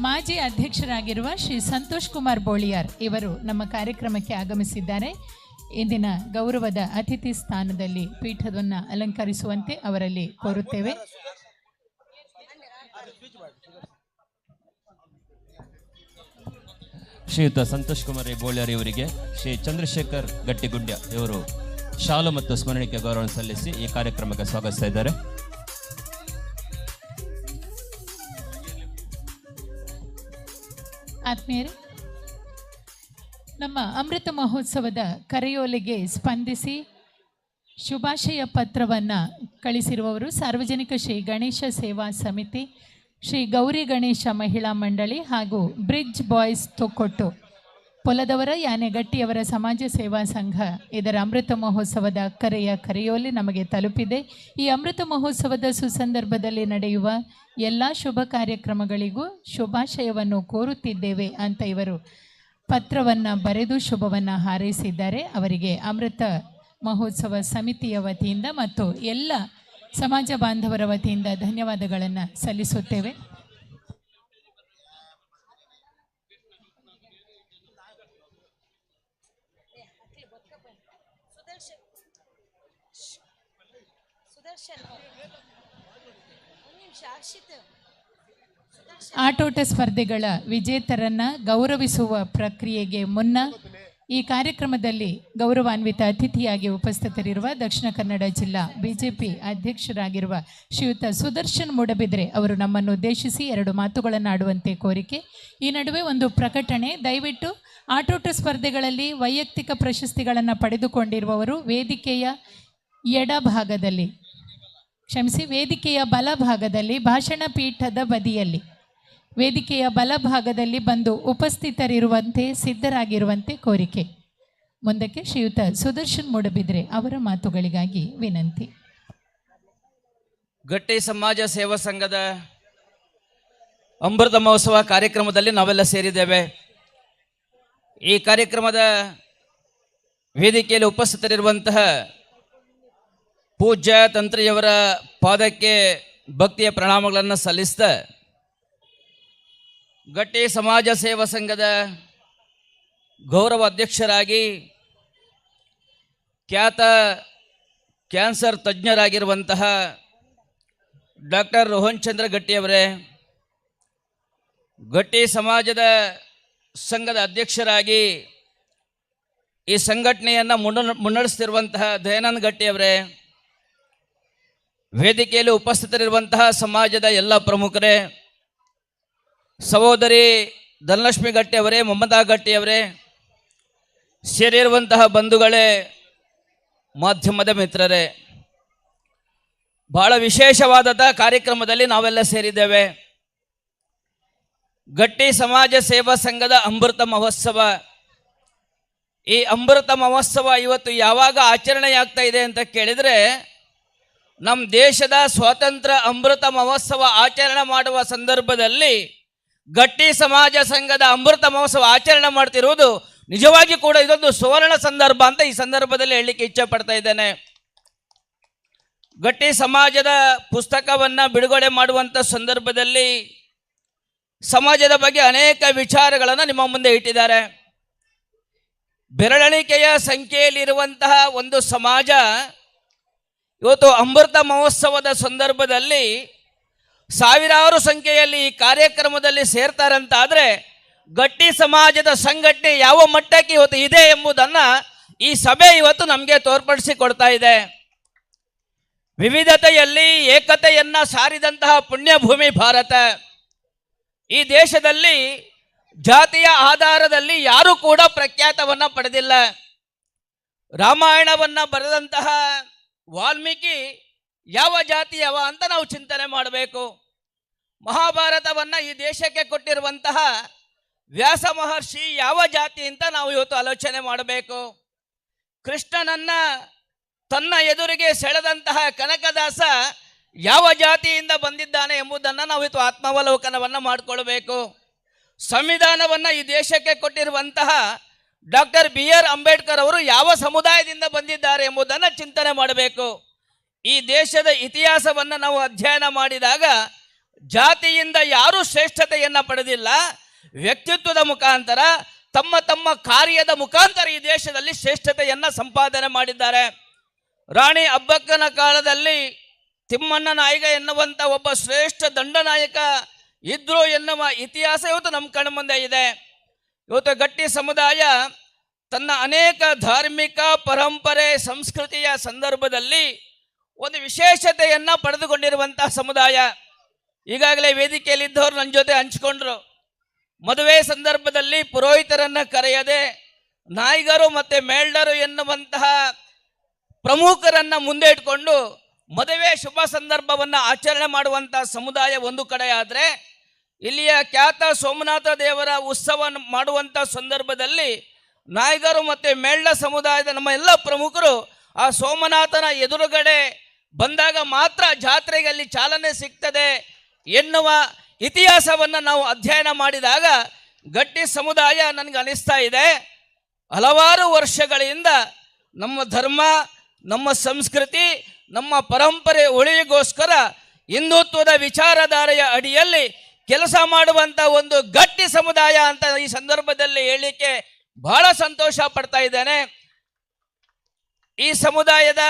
ಮಾಜಿ ಅಧ್ಯಕ್ಷರಾಗಿರುವ ಶ್ರೀ ಸಂತೋಷ್ ಕುಮಾರ್ ಬೋಳಿಯಾರ್ ಇವರು ನಮ್ಮ ಕಾರ್ಯಕ್ರಮಕ್ಕೆ ಆಗಮಿಸಿದ್ದಾರೆ. ಇಂದಿನ ಗೌರವದ ಅತಿಥಿ ಸ್ಥಾನದಲ್ಲಿ ಪೀಠವನ್ನು ಅಲಂಕರಿಸುವಂತೆ ಅವರಲ್ಲಿ ಕೋರುತ್ತೇವೆ. ಶ್ರೀಯುತ ಸಂತೋಷ್ ಕುಮಾರ್ ಬೋಳಿಯಾರ್ ಇವರಿಗೆ ಶ್ರೀ ಚಂದ್ರಶೇಖರ್ ಗಟ್ಟಿಗುಂಡ್ಯ ಇವರು ಶಾಲು ಮತ್ತು ಸ್ಮರಣಿಕೆ ಗೌರವ ಸಲ್ಲಿಸಿ ಈ ಕಾರ್ಯಕ್ರಮಕ್ಕೆ ಸ್ವಾಗತಿಸ್ತಾ ಇದ್ದಾರೆ. ಆತ್ಮೀಯರೇ, ನಮ್ಮ ಅಮೃತ ಮಹೋತ್ಸವದ ಕರೆಯೋಲೆಗೆ ಸ್ಪಂದಿಸಿ ಶುಭಾಶಯ ಪತ್ರವನ್ನು ಕಳಿಸಿರುವವರು ಸಾರ್ವಜನಿಕ ಶ್ರೀ ಗಣೇಶ ಸೇವಾ ಸಮಿತಿ, ಶ್ರೀ ಗೌರಿ ಗಣೇಶ ಮಹಿಳಾ ಮಂಡಳಿ ಹಾಗೂ ಬ್ರಿಡ್ಜ್ ಬಾಯ್ಸ್ ತೊಕ್ಕೊಟ್ಟು ಪೊಲದವರ ಯಾನೆಗಟ್ಟಿಯವರ ಸಮಾಜ ಸೇವಾ ಸಂಘ ಇದರ ಅಮೃತ ಮಹೋತ್ಸವದ ಕರೆಯ ಕರೆಯೋಲೆ ನಮಗೆ ತಲುಪಿದೆ. ಈ ಅಮೃತ ಮಹೋತ್ಸವದ ಸುಸಂದರ್ಭದಲ್ಲಿ ನಡೆಯುವ ಎಲ್ಲ ಶುಭ ಕಾರ್ಯಕ್ರಮಗಳಿಗೂ ಶುಭಾಶಯವನ್ನು ಕೋರುತ್ತಿದ್ದೇವೆ ಅಂತ ಇವರು ಪತ್ರವನ್ನು ಬರೆದು ಶುಭವನ್ನು ಹಾರೈಸಿದ್ದಾರೆ. ಅವರಿಗೆ ಅಮೃತ ಮಹೋತ್ಸವ ಸಮಿತಿಯ ವತಿಯಿಂದ ಮತ್ತು ಎಲ್ಲ ಸಮಾಜ ಬಾಂಧವರ ವತಿಯಿಂದ ಧನ್ಯವಾದಗಳನ್ನು ಸಲ್ಲಿಸುತ್ತೇವೆ. ಆಟೋಟ ಸ್ಪರ್ಧೆಗಳ ವಿಜೇತರನ್ನ ಗೌರವಿಸುವ ಪ್ರಕ್ರಿಯೆಗೆ ಮುನ್ನ ಈ ಕಾರ್ಯಕ್ರಮದಲ್ಲಿ ಗೌರವಾನ್ವಿತ ಅತಿಥಿಯಾಗಿ ಉಪಸ್ಥಿತರಿರುವ ದಕ್ಷಿಣ ಕನ್ನಡ ಜಿಲ್ಲಾ ಬಿಜೆಪಿ ಅಧ್ಯಕ್ಷರಾಗಿರುವ ಶ್ರೀಯುತ ಸುದರ್ಶನ್ ಮೂಡಬಿದ್ರೆ ಅವರು ನಮ್ಮನ್ನು ಉದ್ದೇಶಿಸಿ ಎರಡು ಮಾತುಗಳನ್ನು ಆಡುವಂತೆ ಕೋರಿಕೆ. ಈ ನಡುವೆ ಒಂದು ಪ್ರಕಟಣೆ, ದಯವಿಟ್ಟು ಆಟೋಟ ಸ್ಪರ್ಧೆಗಳಲ್ಲಿ ವೈಯಕ್ತಿಕ ಪ್ರಶಸ್ತಿಗಳನ್ನು ಪಡೆದುಕೊಂಡಿರುವವರು ವೇದಿಕೆಯ ಎಡಭಾಗದಲ್ಲಿ, ಕ್ಷಮಿಸಿ, ವೇದಿಕೆಯ ಬಲಭಾಗದಲ್ಲಿ ಭಾಷಣ ಪೀಠದ ಬದಿಯಲ್ಲಿ ವೇದಿಕೆಯ ಬಲಭಾಗದಲ್ಲಿ ಬಂದು ಉಪಸ್ಥಿತರಿರುವಂತೆ ಸಿದ್ಧರಾಗಿರುವಂತೆ ಕೋರಿಕೆ. ಮುಂದಕ್ಕೆ ಶ್ರೀಯುತ ಸುದರ್ಶನ್ ಮೂಡಬಿದ್ರೆ ಅವರ ಮಾತುಗಳಿಗಾಗಿ ವಿನಂತಿ. ಗಟ್ಟಿ ಸಮಾಜ ಸೇವಾ ಸಂಘದ ಅಮೃತ ಮಹೋತ್ಸವ ಕಾರ್ಯಕ್ರಮದಲ್ಲಿ ನಾವೆಲ್ಲ ಸೇರಿದ್ದೇವೆ. ಈ ಕಾರ್ಯಕ್ರಮದ ವೇದಿಕೆಯಲ್ಲಿ ಉಪಸ್ಥಿತರಿರುವಂತಹ ಪೂಜ್ಯ ತಂತ್ರಿಯವರ ಪಾದಕ್ಕೆ ಭಕ್ತಿಯ ಪ್ರಣಾಮಗಳನ್ನು ಸಲ್ಲಿಸ್ತಾ, ಗಟ್ಟಿ ಸಮಾಜ ಸೇವಾ ಸಂಘದ ಗೌರವ ಅಧ್ಯಕ್ಷರಾಗಿ ಖ್ಯಾತ ಕ್ಯಾನ್ಸರ್ ತಜ್ಞರಾಗಿರುವಂತಹ ಡಾಕ್ಟರ್ ರೋಹನ್ ಚಂದ್ರ ಗಟ್ಟಿಯವರೇ, ಗಟ್ಟಿ ಸಮಾಜದ ಸಂಘದ ಅಧ್ಯಕ್ಷರಾಗಿ ಈ ಸಂಘಟನೆಯನ್ನು ಮುನ್ನಡೆಸ್ತಿರುವಂತಹ ದಯಾನಂದ ಗಟ್ಟಿಯವರೇ, ವೇದಿಕೆಯಲ್ಲಿ ಉಪಸ್ಥಿತರಿರುವಂತಹ ಸಮಾಜದ ಎಲ್ಲ ಪ್ರಮುಖರೇ, ಸಹೋದರಿ ಧನಲಕ್ಷ್ಮಿ ಗಟ್ಟಿಯವರೇ, ಮಮತಾ ಗಟ್ಟಿಯವರೇ, ಸೇರಿರುವಂತಹ ಬಂಧುಗಳೇ, ಮಾಧ್ಯಮದ ಮಿತ್ರರೇ, ಬಹಳ ವಿಶೇಷವಾದಂಥ ಕಾರ್ಯಕ್ರಮದಲ್ಲಿ ನಾವೆಲ್ಲ ಸೇರಿದ್ದೇವೆ. ಗಟ್ಟಿ ಸಮಾಜ ಸೇವಾ ಸಂಘದ ಅಮೃತ ಮಹೋತ್ಸವ. ಈ ಅಮೃತ ಮಹೋತ್ಸವ ಇವತ್ತು ಯಾವಾಗ ಆಚರಣೆಯಾಗ್ತಾ ಇದೆ ಅಂತ ಕೇಳಿದರೆ, ನಮ್ಮ ದೇಶದ ಸ್ವಾತಂತ್ರ್ಯ ಅಮೃತ ಮಹೋತ್ಸವ ಆಚರಣೆ ಮಾಡುವ ಸಂದರ್ಭದಲ್ಲಿ ಗಟ್ಟಿ ಸಮಾಜ ಸಂಘದ ಅಮೃತ ಮಹೋತ್ಸವ ಆಚರಣೆ ಮಾಡ್ತಿರುವುದು ನಿಜವಾಗಿ ಕೂಡ ಇದೊಂದು ಸುವರ್ಣ ಸಂದರ್ಭ ಅಂತ ಈ ಸಂದರ್ಭದಲ್ಲಿ ಹೇಳಲಿಕ್ಕೆ ಇಚ್ಛೆ ಪಡ್ತಾ ಇದ್ದೇನೆ. ಗಟ್ಟಿ ಸಮಾಜದ ಪುಸ್ತಕವನ್ನು ಬಿಡುಗಡೆ ಮಾಡುವಂಥ ಸಂದರ್ಭದಲ್ಲಿ ಸಮಾಜದ ಬಗ್ಗೆ ಅನೇಕ ವಿಚಾರಗಳನ್ನು ನಿಮ್ಮ ಮುಂದೆ ಇಟ್ಟಿದ್ದಾರೆ. ಬೆರಳೆಣಿಕೆಯ ಸಂಖ್ಯೆಯಲ್ಲಿರುವಂತಹ ಒಂದು ಸಮಾಜ ಇವತ್ತು ಅಮೃತ ಮಹೋತ್ಸವದ ಸಂದರ್ಭದಲ್ಲಿ ಸಾವಿರಾರು ಸಂಖ್ಯೆಯಲ್ಲಿ ಈ ಕಾರ್ಯಕ್ರಮದಲ್ಲಿ ಸೇರ್ತಾರಂತಾದರೆ ಗಟ್ಟಿ ಸಮಾಜದ ಸಂಘಟನೆ ಯಾವ ಮಟ್ಟಕ್ಕೆ ಇವತ್ತು ಇದೆ ಎಂಬುದನ್ನು ಈ ಸಭೆ ಇವತ್ತು ನಮಗೆ ತೋರ್ಪಡಿಸಿ ಕೊಡ್ತಾ ಇದೆ. ವಿವಿಧತೆಯಲ್ಲಿ ಏಕತೆಯನ್ನು ಸಾರಿದಂತಹ ಪುಣ್ಯಭೂಮಿ ಭಾರತ. ಈ ದೇಶದಲ್ಲಿ ಜಾತಿಯ ಆಧಾರದಲ್ಲಿ ಯಾರೂ ಕೂಡ ಪ್ರಖ್ಯಾತವನ್ನು ಪಡೆದಿಲ್ಲ. ರಾಮಾಯಣವನ್ನು ಬರೆದಂತಹ ವಾಲ್ಮೀಕಿ ಯಾವ ಜಾತಿಯವ ಅಂತ ನಾವು ಚಿಂತನೆ ಮಾಡಬೇಕು. ಮಹಾಭಾರತವನ್ನು ಈ ದೇಶಕ್ಕೆ ಕೊಟ್ಟಿರುವಂತಹ ವ್ಯಾಸ ಮಹರ್ಷಿ ಯಾವ ಜಾತಿ ಅಂತ ನಾವು ಇವತ್ತು ಆಲೋಚನೆ ಮಾಡಬೇಕು. ಕೃಷ್ಣನನ್ನ ತನ್ನ ಎದುರಿಗೆ ಸೆಳೆದಂತಹ ಕನಕದಾಸ ಯಾವ ಜಾತಿಯಿಂದ ಬಂದಿದ್ದಾನೆ ಎಂಬುದನ್ನು ನಾವು ಇವತ್ತು ಆತ್ಮಾವಲೋಕನವನ್ನು ಮಾಡಿಕೊಳ್ಬೇಕು. ಸಂವಿಧಾನವನ್ನು ಈ ದೇಶಕ್ಕೆ ಕೊಟ್ಟಿರುವಂತಹ ಡಾಕ್ಟರ್ ಬಿ ಆರ್ ಅಂಬೇಡ್ಕರ್ ಅವರು ಯಾವ ಸಮುದಾಯದಿಂದ ಬಂದಿದ್ದಾರೆ ಎಂಬುದನ್ನು ಚಿಂತನೆ ಮಾಡಬೇಕು. ಈ ದೇಶದ ಇತಿಹಾಸವನ್ನು ನಾವು ಅಧ್ಯಯನ ಮಾಡಿದಾಗ ಜಾತಿಯಿಂದ ಯಾರೂ ಶ್ರೇಷ್ಠತೆಯನ್ನು ಪಡೆದಿಲ್ಲ. ವ್ಯಕ್ತಿತ್ವದ ಮುಖಾಂತರ, ತಮ್ಮ ತಮ್ಮ ಕಾರ್ಯದ ಮುಖಾಂತರ ಈ ದೇಶದಲ್ಲಿ ಶ್ರೇಷ್ಠತೆಯನ್ನು ಸಂಪಾದನೆ ಮಾಡಿದ್ದಾರೆ. ರಾಣಿ ಅಬ್ಬಕ್ಕನ ಕಾಲದಲ್ಲಿ ತಿಮ್ಮಣ್ಣ ನಾಯಕ ಎನ್ನುವಂಥ ಒಬ್ಬ ಶ್ರೇಷ್ಠ ದಂಡನಾಯಕ ಇದ್ರು ಎನ್ನುವ ಇತಿಹಾಸ ಇವತ್ತು ನಮ್ಮ ಕಣ್ಮುಂದೆ ಇದೆ. ಇವತ್ತು ಗಟ್ಟಿ ಸಮುದಾಯ ತನ್ನ ಅನೇಕ ಧಾರ್ಮಿಕ ಪರಂಪರೆ ಸಂಸ್ಕೃತಿಯ ಸಂದರ್ಭದಲ್ಲಿ ಒಂದು ವಿಶೇಷತೆಯನ್ನು ಪಡೆದುಕೊಂಡಿರುವಂತಹ ಸಮುದಾಯ. ಈಗಾಗಲೇ ವೇದಿಕೆಯಲ್ಲಿದ್ದವರು ನನ್ನ ಜೊತೆ ಹಂಚಿಕೊಂಡ್ರು. ಮದುವೆ ಸಂದರ್ಭದಲ್ಲಿ ಪುರೋಹಿತರನ್ನು ಕರೆಯದೆ ನಾಯಿಗರು ಮತ್ತು ಮೇಲ್ಡರು ಎನ್ನುವಂತಹ ಪ್ರಮುಖರನ್ನು ಮುಂದೆ ಇಟ್ಕೊಂಡು ಮದುವೆ ಶುಭ ಸಂದರ್ಭವನ್ನು ಆಚರಣೆ ಮಾಡುವಂಥ ಸಮುದಾಯ ಒಂದು ಕಡೆ ಆದರೆ, ಇಲ್ಲಿಯ ಖ್ಯಾತ ಸೋಮನಾಥ ದೇವರ ಉತ್ಸವ ಮಾಡುವಂಥ ಸಂದರ್ಭದಲ್ಲಿ ನಾಯಿಗರು ಮತ್ತು ಮೇಳ್ಳ ಸಮುದಾಯದ ನಮ್ಮ ಎಲ್ಲ ಪ್ರಮುಖರು ಆ ಸೋಮನಾಥನ ಎದುರುಗಡೆ ಬಂದಾಗ ಮಾತ್ರ ಜಾತ್ರೆಗೆ ಅಲ್ಲಿ ಚಾಲನೆ ಸಿಗ್ತದೆ ಎನ್ನುವ ಇತಿಹಾಸವನ್ನು ನಾವು ಅಧ್ಯಯನ ಮಾಡಿದಾಗ ಗಟ್ಟಿ ಸಮುದಾಯ ನನಗೆ ಅನಿಸ್ತಾ ಇದೆ, ಹಲವಾರು ವರ್ಷಗಳಿಂದ ನಮ್ಮ ಧರ್ಮ, ನಮ್ಮ ಸಂಸ್ಕೃತಿ, ನಮ್ಮ ಪರಂಪರೆ ಉಳಿವಿಗೋಸ್ಕರ ಹಿಂದುತ್ವದ ವಿಚಾರಧಾರೆಯ ಅಡಿಯಲ್ಲಿ ಕೆಲಸ ಮಾಡುವಂಥ ಒಂದು ಗಟ್ಟಿ ಸಮುದಾಯ ಅಂತ ಈ ಸಂದರ್ಭದಲ್ಲಿ ಹೇಳಲಿಕ್ಕೆ ಬಹಳ ಸಂತೋಷ ಪಡ್ತಾ ಇದ್ದೇನೆ. ಈ ಸಮುದಾಯದ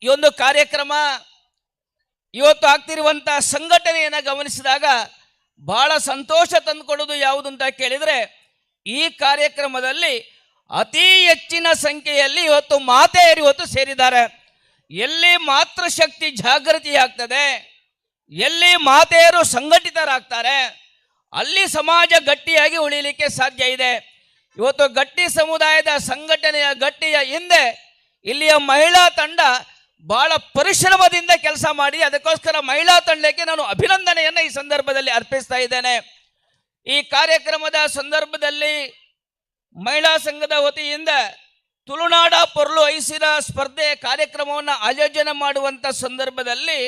ಈ ಒಂದು ಕಾರ್ಯಕ್ರಮ ಇವತ್ತು ಆಗ್ತಿರುವಂಥ ಸಂಘಟನೆಯನ್ನು ಗಮನಿಸಿದಾಗ ಬಹಳ ಸಂತೋಷ ತಂದುಕೊಡೋದು ಯಾವುದು ಅಂತ ಕೇಳಿದರೆ, ಈ ಕಾರ್ಯಕ್ರಮದಲ್ಲಿ ಅತಿ ಹೆಚ್ಚಿನ ಸಂಖ್ಯೆಯಲ್ಲಿ ಇವತ್ತು ಮಾತೆಯರು ಇವತ್ತು ಸೇರಿದ್ದಾರೆ. ಎಲ್ಲಿ ಮಾತೃಶಕ್ತಿ ಜಾಗೃತಿ ಆಗ್ತದೆ, ಎಲ್ಲಿ ಮಾತೆಯರು ಸಂಘಟಿತರಾಗ್ತಾರೆ, ಅಲ್ಲಿ ಸಮಾಜ ಗಟ್ಟಿಯಾಗಿ ಉಳಿಯಲಿಕ್ಕೆ ಸಾಧ್ಯ ಇದೆ. ಇವತ್ತು ಗಟ್ಟಿ ಸಮುದಾಯದ ಸಂಘಟನೆಯ ಗಟ್ಟಿಯ ಹಿಂದೆ ಇಲ್ಲಿಯ ಮಹಿಳಾ ತಂಡ ಬಹಳ ಪರಿಶ್ರಮದಿಂದ ಕೆಲಸ ಮಾಡಿ, ಅದಕ್ಕೋಸ್ಕರ ಮಹಿಳಾ ತಂಡಕ್ಕೆ ನಾನು ಅಭಿನಂದನೆಯನ್ನು ಈ ಸಂದರ್ಭದಲ್ಲಿ ಅರ್ಪಿಸ್ತಾ ಇದ್ದೇನೆ. ಈ ಕಾರ್ಯಕ್ರಮದ ಸಂದರ್ಭದಲ್ಲಿ ಮಹಿಳಾ ಸಂಘದ ವತಿಯಿಂದ ತುಳುನಾಡ ಪೊರ್ಲು ಐಸಿರ ಸ್ಪರ್ಧೆ ಕಾರ್ಯಕ್ರಮವನ್ನು ಆಯೋಜನೆ ಮಾಡುವಂಥ ಸಂದರ್ಭದಲ್ಲಿ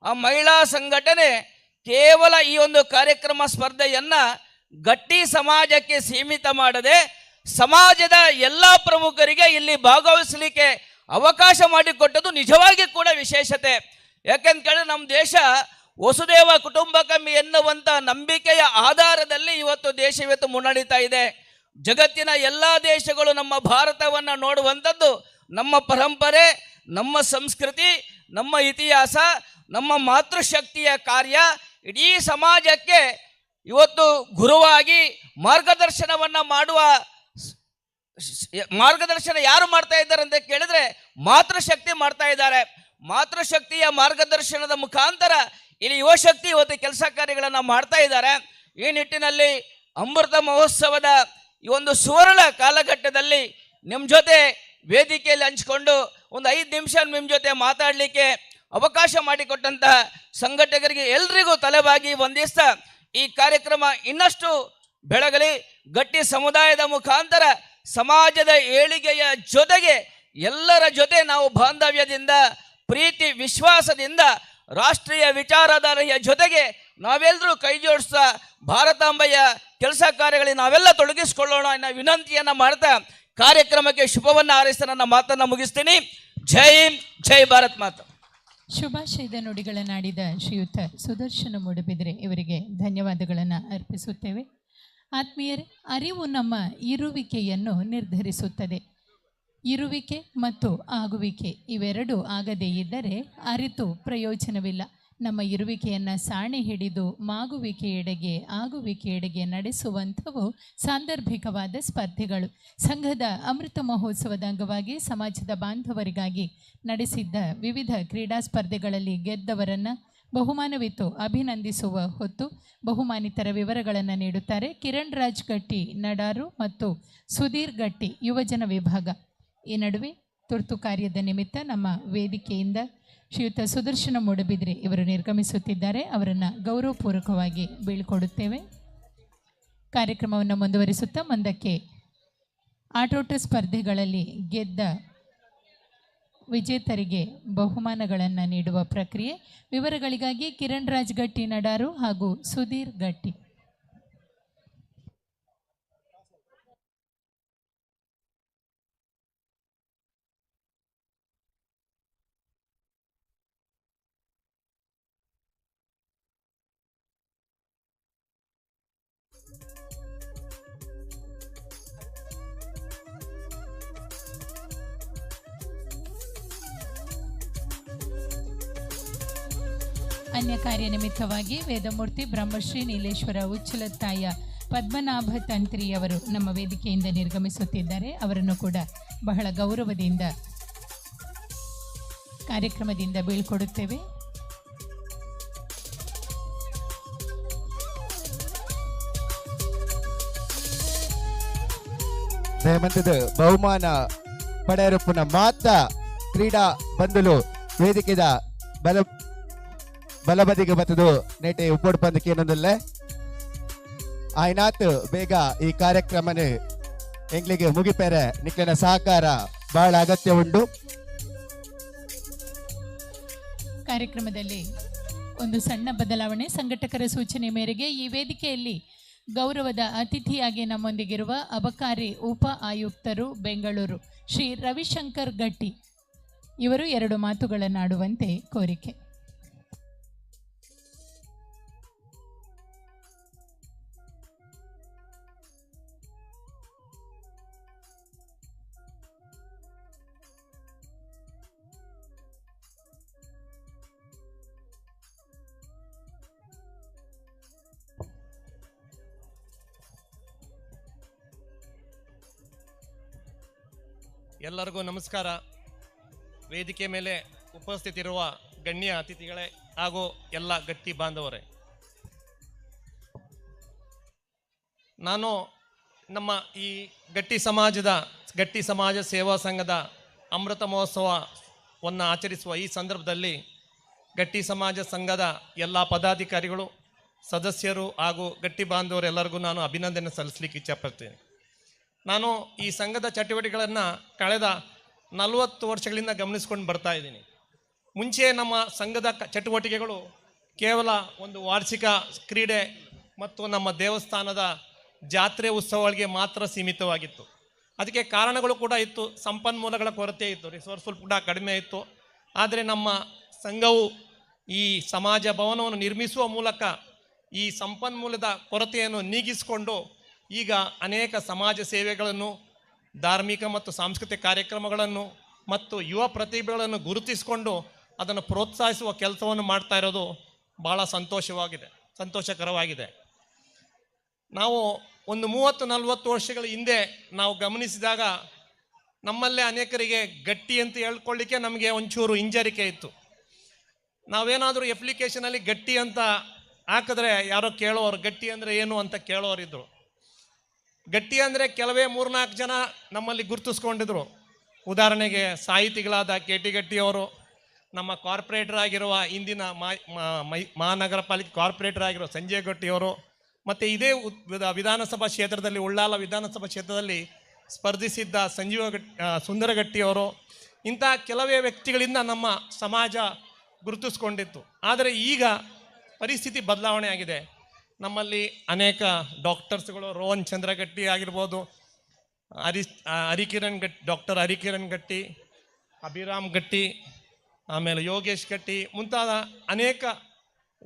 ಆ ಮಹಿಳಾ ಸಂಘಟನೆ ಕೇವಲ ಈ ಒಂದು ಕಾರ್ಯಕ್ರಮ ಸ್ಪರ್ಧೆಯನ್ನು ಗಟ್ಟಿ ಸಮಾಜಕ್ಕೆ ಸೀಮಿತ ಮಾಡದೆ ಸಮಾಜದ ಎಲ್ಲ ಪ್ರಮುಖರಿಗೆ ಇಲ್ಲಿ ಭಾಗವಹಿಸಲಿಕ್ಕೆ ಅವಕಾಶ ಮಾಡಿಕೊಟ್ಟದ್ದು ನಿಜವಾಗಿ ಕೂಡ ವಿಶೇಷತೆ. ಯಾಕೆಂತ ಕೇಳಿದ್ರೆ ನಮ್ಮ ದೇಶ ವಸುದೇವ ಕುಟುಂಬಕಂ ಎನ್ನುವಂಥ ನಂಬಿಕೆಯ ಆಧಾರದಲ್ಲಿ ಇವತ್ತು ದೇಶ ಇವತ್ತು ಮುನ್ನಡೀತಾ ಇದೆ. ಜಗತ್ತಿನ ಎಲ್ಲ ದೇಶಗಳು ನಮ್ಮ ಭಾರತವನ್ನು ನೋಡುವಂಥದ್ದು ನಮ್ಮ ಪರಂಪರೆ, ನಮ್ಮ ಸಂಸ್ಕೃತಿ, ನಮ್ಮ ಇತಿಹಾಸ, ನಮ್ಮ ಮಾತೃಶಕ್ತಿಯ ಕಾರ್ಯ ಇಡೀ ಸಮಾಜಕ್ಕೆ ಇವತ್ತು ಗುರುವಾಗಿ ಮಾರ್ಗದರ್ಶನವನ್ನು ಮಾಡುವ ಮಾರ್ಗದರ್ಶನ ಯಾರು ಮಾಡ್ತಾ ಇದ್ದಾರೆ ಅಂತ ಕೇಳಿದ್ರೆ ಮಾತೃಶಕ್ತಿ ಮಾಡ್ತಾ ಇದ್ದಾರೆ. ಮಾತೃಶಕ್ತಿಯ ಮಾರ್ಗದರ್ಶನದ ಮುಖಾಂತರ ಇಲ್ಲಿ ಯುವಶಕ್ತಿ ಇವತ್ತು ಕೆಲಸ ಕಾರ್ಯಗಳನ್ನು ಮಾಡ್ತಾ ಇದ್ದಾರೆ. ಈ ನಿಟ್ಟಿನಲ್ಲಿ ಅಮೃತ ಮಹೋತ್ಸವದ ಈ ಒಂದು ಸುವರ್ಣ ಕಾಲಘಟ್ಟದಲ್ಲಿ ನಿಮ್ಮ ಜೊತೆ ವೇದಿಕೆಯಲ್ಲಿ ಹಂಚಿಕೊಂಡು ಒಂದು 5 ನಿಮಿಷ ನಿಮ್ಮ ಜೊತೆ ಮಾತಾಡಲಿಕ್ಕೆ ಅವಕಾಶ ಮಾಡಿಕೊಟ್ಟಂತಹ ಸಂಘಟಕರಿಗೆ ಎಲ್ರಿಗೂ ತಲೆಬಾಗಿ ವಂದಿಸ್ತಾ ಈ ಕಾರ್ಯಕ್ರಮ ಇನ್ನಷ್ಟು ಬೆಳಗಲಿ. ಗಟ್ಟಿ ಸಮುದಾಯದ ಮುಖಾಂತರ ಸಮಾಜದ ಏಳಿಗೆಯ ಜೊತೆಗೆ ಎಲ್ಲರ ಜೊತೆ ನಾವು ಬಾಂಧವ್ಯದಿಂದ, ಪ್ರೀತಿ ವಿಶ್ವಾಸದಿಂದ, ರಾಷ್ಟ್ರೀಯ ವಿಚಾರಧಾರೆಯ ಜೊತೆಗೆ ನಾವೆಲ್ಲರೂ ಕೈ ಜೋಡಿಸ್ತಾ ಭಾರತಾಂಬೆಯ ಕೆಲಸ ಕಾರ್ಯಗಳಿಗೆ ನಾವೆಲ್ಲ ತೊಡಗಿಸಿಕೊಳ್ಳೋಣ ಅನ್ನೋ ವಿನಂತಿಯನ್ನು ಮಾಡ್ತಾ ಕಾರ್ಯಕ್ರಮಕ್ಕೆ ಶುಭವನ್ನು ಹಾರೈಸಿ ನನ್ನ ಮಾತನ್ನು ಮುಗಿಸ್ತೀನಿ. ಜೈ ಹಿಂದ್, ಜೈ ಭಾರತ್ ಮಾತಾ. ಶುಭಾಶಯದ ನುಡಿಗಳನ್ನಾಡಿದ ಶ್ರೀಯುತ ಸುದರ್ಶನ ಮೂಡುಬಿದಿರೆ ಇವರಿಗೆ ಧನ್ಯವಾದಗಳನ್ನು ಅರ್ಪಿಸುತ್ತೇವೆ. ಆತ್ಮೀಯರೇ, ಅರಿವು ನಮ್ಮ ಇರುವಿಕೆಯನ್ನು ನಿರ್ಧರಿಸುತ್ತದೆ. ಇರುವಿಕೆ ಮತ್ತು ಆಗುವಿಕೆ ಇವೆರಡೂ ಆಗದೇ ಇದ್ದರೆ ಅರಿತು ಪ್ರಯೋಜನವಿಲ್ಲ. ನಮ್ಮ ಇರುವಿಕೆಯನ್ನು ಸಾಣೆ ಹಿಡಿದು ಮಾಗುವಿಕೆಯೆಡೆಗೆ ಆಗುವಿಕೆಯೆಡೆಗೆ ನಡೆಸುವಂಥವು ಸಾಂದರ್ಭಿಕವಾದ ಸ್ಪರ್ಧೆಗಳು. ಸಂಘದ ಅಮೃತ ಮಹೋತ್ಸವದ ಅಂಗವಾಗಿ ಸಮಾಜದ ಬಾಂಧವರಿಗಾಗಿ ನಡೆಸಿದ್ದ ವಿವಿಧ ಕ್ರೀಡಾ ಸ್ಪರ್ಧೆಗಳಲ್ಲಿ ಗೆದ್ದವರನ್ನು ಬಹುಮಾನವಿತ್ತು ಅಭಿನಂದಿಸುವ ಹೊತ್ತು ಬಹುಮಾನಿತರ ವಿವರಗಳನ್ನು ನೀಡುತ್ತಾರೆ ಕಿರಣ್ ರಾಜ್ ಗಟ್ಟಿ ನಡಾರು ಮತ್ತು ಸುಧೀರ್ ಗಟ್ಟಿ ಯುವಜನ ವಿಭಾಗ. ಈ ನಡುವೆ ತುರ್ತು ಕಾರ್ಯದ ನಿಮಿತ್ತ ನಮ್ಮ ವೇದಿಕೆಯಿಂದ ಶ್ರೀಯುತ ಸುದರ್ಶನ ಮೂಡಬಿದ್ರೆ ಇವರು ನಿರ್ಗಮಿಸುತ್ತಿದ್ದಾರೆ. ಅವರನ್ನು ಗೌರವಪೂರ್ವಕವಾಗಿ ಬೀಳ್ಕೊಡುತ್ತೇವೆ. ಕಾರ್ಯಕ್ರಮವನ್ನು ಮುಂದುವರಿಸುತ್ತಾ ಮುಂದಕ್ಕೆ ಆಟೋಟ ಸ್ಪರ್ಧೆಗಳಲ್ಲಿ ಗೆದ್ದ ವಿಜೇತರಿಗೆ ಬಹುಮಾನಗಳನ್ನು ನೀಡುವ ಪ್ರಕ್ರಿಯೆ. ವಿವರಗಳಿಗಾಗಿ ಕಿರಣ್ ರಾಜ್ ಗಟ್ಟಿ ನಡಾರು ಹಾಗೂ ಸುಧೀರ್ ಗಟ್ಟಿ. ಅನ್ಯ ಕಾರ್ಯ ನಿಮಿತ್ತವಾಗಿ ವೇದಮೂರ್ತಿ ಬ್ರಹ್ಮಶ್ರೀ ನೀಲೇಶ್ವರ ಉಚ್ಚಲತ್ತಾಯ ಪದ್ಮನಾಭ ತಂತ್ರಿಯವರು ನಮ್ಮ ವೇದಿಕೆಯಿಂದ ನಿರ್ಗಮಿಸುತ್ತಿದ್ದಾರೆ. ಅವರನ್ನು ಕೂಡ ಬಹಳ ಗೌರವದಿಂದ ಕಾರ್ಯಕ್ರಮದಿಂದ ಬೀಳ್ಕೊಡುತ್ತೇವೆ. ದಯಮಂತದ ಬಹುಮಾನ ಪಡೆಯರಪ್ಪನ ಮಾತ ಕ್ರೀಡಾ ಬಂಧುಲು ವೇದಿಕೆದ ಬಲ ಬಲಬದಿಗೆ ಬತ್ತದು ನೇಟೆ ಉಪ್ಪೋಡು ಪಂದಕ್ಕೆ ಏನೊಂದಲ್ಲ ಆಯ್ನಾತ್ ಬೇಗ ಈ ಕಾರ್ಯಕ್ರಮನ ಎಂಗ್ಲಿಗೆ ಮುಗಿಪೆರೆ ನಿಕ್ಲಿನ ಸಹಕಾರ ಬಹಳ ಅಗತ್ಯ ಉಂಟು. ಕಾರ್ಯಕ್ರಮದಲ್ಲಿ ಒಂದು ಸಣ್ಣ ಬದಲಾವಣೆ. ಸಂಘಟಕರ ಸೂಚನೆ ಮೇರೆಗೆ ಈ ವೇದಿಕೆಯಲ್ಲಿ ಗೌರವದ ಅತಿಥಿಯಾಗಿ ನಮ್ಮೊಂದಿಗಿರುವ ಅಬಕಾರಿ ಉಪ ಆಯುಕ್ತರು ಬೆಂಗಳೂರು ಶ್ರೀ ರವಿಶಂಕರ್ ಗಟ್ಟಿ ಇವರು ಎರಡು ಮಾತುಗಳನ್ನಾಡುವಂತೆ ಕೋರಿಕೆ. ಎಲ್ಲರಿಗೂ ನಮಸ್ಕಾರ. ವೇದಿಕೆ ಮೇಲೆ ಉಪಸ್ಥಿತಿರುವ ಗಣ್ಯ ಅತಿಥಿಗಳೇ ಹಾಗೂ ಎಲ್ಲ ಗಟ್ಟಿ ಬಾಂಧವರೇ, ನಾನು ನಮ್ಮ ಈ ಗಟ್ಟಿ ಸಮಾಜ ಸೇವಾ ಸಂಘದ ಅಮೃತ ಮಹೋತ್ಸವವನ್ನು ಆಚರಿಸುವ ಈ ಸಂದರ್ಭದಲ್ಲಿ ಗಟ್ಟಿ ಸಮಾಜ ಸಂಘದ ಎಲ್ಲ ಪದಾಧಿಕಾರಿಗಳು, ಸದಸ್ಯರು ಹಾಗೂ ಗಟ್ಟಿ ಬಾಂಧವರೆಲ್ಲರಿಗೂ ನಾನು ಅಭಿನಂದನೆ ಸಲ್ಲಿಸಲಿಕ್ಕೆ ಇಚ್ಛೆಪಡ್ತೇನೆ. ನಾನು ಈ ಸಂಘದ ಚಟುವಟಿಕೆಗಳನ್ನು ಕಳೆದ 40 ವರ್ಷಗಳಿಂದ ಗಮನಿಸ್ಕೊಂಡು ಬರ್ತಾ ಇದ್ದೀನಿ. ಮುಂಚೆ ನಮ್ಮ ಸಂಘದ ಚಟುವಟಿಕೆಗಳು ಕೇವಲ ಒಂದು ವಾರ್ಷಿಕ ಕ್ರೀಡೆ ಮತ್ತು ನಮ್ಮ ದೇವಸ್ಥಾನದ ಜಾತ್ರೆ ಉತ್ಸವಗಳಿಗೆ ಮಾತ್ರ ಸೀಮಿತವಾಗಿತ್ತು. ಅದಕ್ಕೆ ಕಾರಣಗಳು ಕೂಡ ಇತ್ತು, ಸಂಪನ್ಮೂಲಗಳ ಕೊರತೆ ಇತ್ತು, ರಿಸೋರ್ಸ್ಫುಲ್ ಕೂಡ ಕಡಿಮೆ ಇತ್ತು. ಆದರೆ ನಮ್ಮ ಸಂಘವು ಈ ಸಮಾಜ ಭವನವನ್ನು ನಿರ್ಮಿಸುವ ಮೂಲಕ ಈ ಸಂಪನ್ಮೂಲದ ಕೊರತೆಯನ್ನು ನೀಗಿಸಿಕೊಂಡು ಈಗ ಅನೇಕ ಸಮಾಜ ಸೇವೆಗಳನ್ನು, ಧಾರ್ಮಿಕ ಮತ್ತು ಸಾಂಸ್ಕೃತಿಕ ಕಾರ್ಯಕ್ರಮಗಳನ್ನು ಮತ್ತು ಯುವ ಪ್ರತಿಭೆಗಳನ್ನು ಗುರುತಿಸಿಕೊಂಡು ಅದನ್ನು ಪ್ರೋತ್ಸಾಹಿಸುವ ಕೆಲಸವನ್ನು ಮಾಡ್ತಾ ಇರೋದು ಭಾಳ ಸಂತೋಷಕರವಾಗಿದೆ. ನಾವು ಒಂದು 30-40 ವರ್ಷಗಳ ಹಿಂದೆ ನಾವು ಗಮನಿಸಿದಾಗ ನಮ್ಮಲ್ಲೇ ಅನೇಕರಿಗೆ ಗಟ್ಟಿ ಅಂತ ಹೇಳ್ಕೊಳ್ಳಿಕ್ಕೆ ನಮಗೆ ಒಂಚೂರು ಹಿಂಜರಿಕೆ ಇತ್ತು. ನಾವೇನಾದರೂ ಅಪ್ಲಿಕೇಶನಲ್ಲಿ ಗಟ್ಟಿ ಅಂತ ಹಾಕಿದ್ರೆ ಯಾರೋ ಕೇಳೋರು ಗಟ್ಟಿ ಅಂದರೆ ಏನು ಅಂತ ಕೇಳೋರಿದ್ದರು. ಗಟ್ಟಿ ಅಂದರೆ ಕೆಲವೇ 3-4 ಜನ ನಮ್ಮಲ್ಲಿ ಗುರುತಿಸ್ಕೊಂಡಿದ್ರು. ಉದಾಹರಣೆಗೆ ಸಾಹಿತಿಗಳಾದ ಕೆ ಟಿ ಗಟ್ಟಿಯವರು, ನಮ್ಮ ಕಾರ್ಪೊರೇಟರ್ ಆಗಿರುವ ಇಂದಿನ ಮಹಾನಗರ ಪಾಲಿಕೆ ಕಾರ್ಪೊರೇಟರ್ ಆಗಿರುವ ಸಂಜಯ್ ಗಟ್ಟಿಯವರು, ಮತ್ತು ಇದೇ ವಿಧಾನಸಭಾ ಕ್ಷೇತ್ರದಲ್ಲಿ ಉಳ್ಳಾಲ ವಿಧಾನಸಭಾ ಕ್ಷೇತ್ರದಲ್ಲಿ ಸ್ಪರ್ಧಿಸಿದ್ದ ಸುಂದರ ಗಟ್ಟಿಯವರು, ಇಂಥ ಕೆಲವೇ ವ್ಯಕ್ತಿಗಳಿಂದ ನಮ್ಮ ಸಮಾಜ ಗುರುತಿಸ್ಕೊಂಡಿತ್ತು. ಆದರೆ ಈಗ ಪರಿಸ್ಥಿತಿ ಬದಲಾವಣೆ ಆಗಿದೆ. ನಮ್ಮಲ್ಲಿ ಅನೇಕ ಡಾಕ್ಟರ್ಸ್ಗಳು, ರೋಹನ್ ಚಂದ್ರ ಗಟ್ಟಿ ಆಗಿರ್ಬೋದು, ಹರಿಕಿರಣ್ ಗಟ್ಟಿ, ಡಾಕ್ಟರ್ ಹರಿಕಿರಣ್ ಗಟ್ಟಿ, ಅಭಿರಾಮ್ ಗಟ್ಟಿ, ಆಮೇಲೆ ಯೋಗೇಶ್ ಗಟ್ಟಿ ಮುಂತಾದ ಅನೇಕ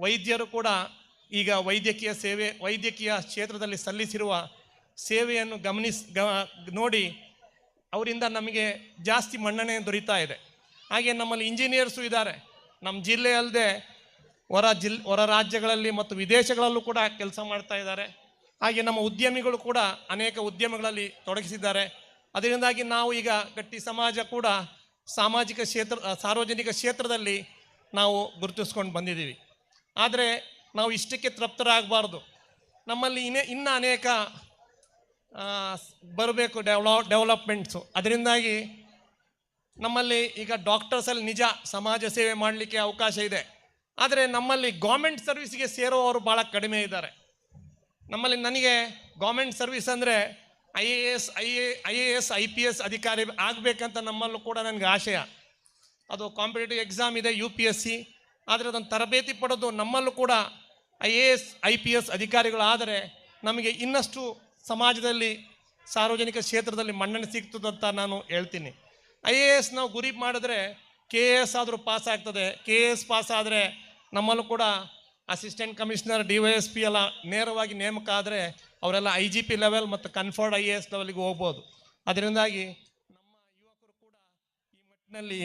ವೈದ್ಯರು ಕೂಡ ಈಗ ವೈದ್ಯಕೀಯ ಕ್ಷೇತ್ರದಲ್ಲಿ ಸಲ್ಲಿಸಿರುವ ಸೇವೆಯನ್ನು ನೋಡಿ ಅವರಿಂದ ನಮಗೆ ಜಾಸ್ತಿ ಮನ್ನಣೆ ದೊರೀತಾ ಇದೆ. ಹಾಗೆ ನಮ್ಮಲ್ಲಿ ಇಂಜಿನಿಯರ್ಸು ಇದ್ದಾರೆ. ನಮ್ಮ ಜಿಲ್ಲೆ ಅಲ್ಲದೆ ಹೊರ ರಾಜ್ಯಗಳಲ್ಲಿ ಮತ್ತು ವಿದೇಶಗಳಲ್ಲೂ ಕೂಡ ಕೆಲಸ ಮಾಡ್ತಾ ಇದ್ದಾರೆ. ಹಾಗೆ ನಮ್ಮ ಉದ್ಯಮಿಗಳು ಕೂಡ ಅನೇಕ ಉದ್ಯಮಗಳಲ್ಲಿ ತೊಡಗಿಸಿದ್ದಾರೆ. ಅದರಿಂದಾಗಿ ನಾವು ಈಗ ಗಟ್ಟಿ ಸಮಾಜ ಕೂಡ ಸಾಮಾಜಿಕ ಕ್ಷೇತ್ರ, ಸಾರ್ವಜನಿಕ ಕ್ಷೇತ್ರದಲ್ಲಿ ನಾವು ಗುರುತಿಸ್ಕೊಂಡು ಬಂದಿದ್ದೀವಿ. ಆದರೆ ನಾವು ಇಷ್ಟಕ್ಕೆ ತೃಪ್ತರಾಗಬಾರ್ದು. ನಮ್ಮಲ್ಲಿ ಇನ್ನೂ ಅನೇಕ ಬರಬೇಕು ಡೆವಲಪ್ಮೆಂಟ್ಸು. ಅದರಿಂದಾಗಿ ನಮ್ಮಲ್ಲಿ ಈಗ ಡಾಕ್ಟರ್ಸಲ್ಲಿ ನಿಜ ಸಮಾಜ ಸೇವೆ ಮಾಡಲಿಕ್ಕೆ ಅವಕಾಶ ಇದೆ. ಆದರೆ ನಮ್ಮಲ್ಲಿ ಗೌರ್ಮೆಂಟ್ ಸರ್ವಿಸ್ಗೆ ಸೇರುವವರು ಭಾಳ ಕಡಿಮೆ ಇದ್ದಾರೆ. ನಮ್ಮಲ್ಲಿ ನನಗೆ ಗೌರ್ಮೆಂಟ್ ಸರ್ವಿಸ್ ಅಂದರೆ I A S I P S ಅಧಿಕಾರಿ ಆಗಬೇಕಂತ ನಮ್ಮಲ್ಲೂ ಕೂಡ ನನಗೆ ಆಶಯ. ಅದು ಕಾಂಪಿಟೇಟಿವ್ ಎಕ್ಸಾಮ್ ಇದೆ, UPSC. ಆದರೆ ಅದನ್ನು ತರಬೇತಿ ಪಡೆದು ನಮ್ಮಲ್ಲೂ ಕೂಡ IAS IPS ಅಧಿಕಾರಿಗಳಾದರೆ ನಮಗೆ ಇನ್ನಷ್ಟು ಸಮಾಜದಲ್ಲಿ ಸಾರ್ವಜನಿಕ ಕ್ಷೇತ್ರದಲ್ಲಿ ಮನ್ನಣೆ ಸಿಗ್ತದಂತ ನಾನು ಹೇಳ್ತೀನಿ. IAS ನಾವು ಗುರಿ ಮಾಡಿದ್ರೆ KAS ಆದರೂ ಪಾಸ್ ಆಗ್ತದೆ. KAS pass ಆದರೆ ನಮ್ಮಲ್ಲೂ ಕೂಡ ಅಸಿಸ್ಟೆಂಟ್ ಕಮಿಷನರ್, DYSP ಎಲ್ಲ ನೇರವಾಗಿ ನೇಮಕ ಆದರೆ ಅವರೆಲ್ಲ IGP level ಮತ್ತು ಕನ್ಫರ್ಡ್ IAS ಲೆವೆಲ್ಗೆ ಹೋಗ್ಬೋದು. ಅದರಿಂದಾಗಿ ನಮ್ಮ ಯುವಕರು ಕೂಡ ಈ ಮಟ್ಟಿನಲ್ಲಿ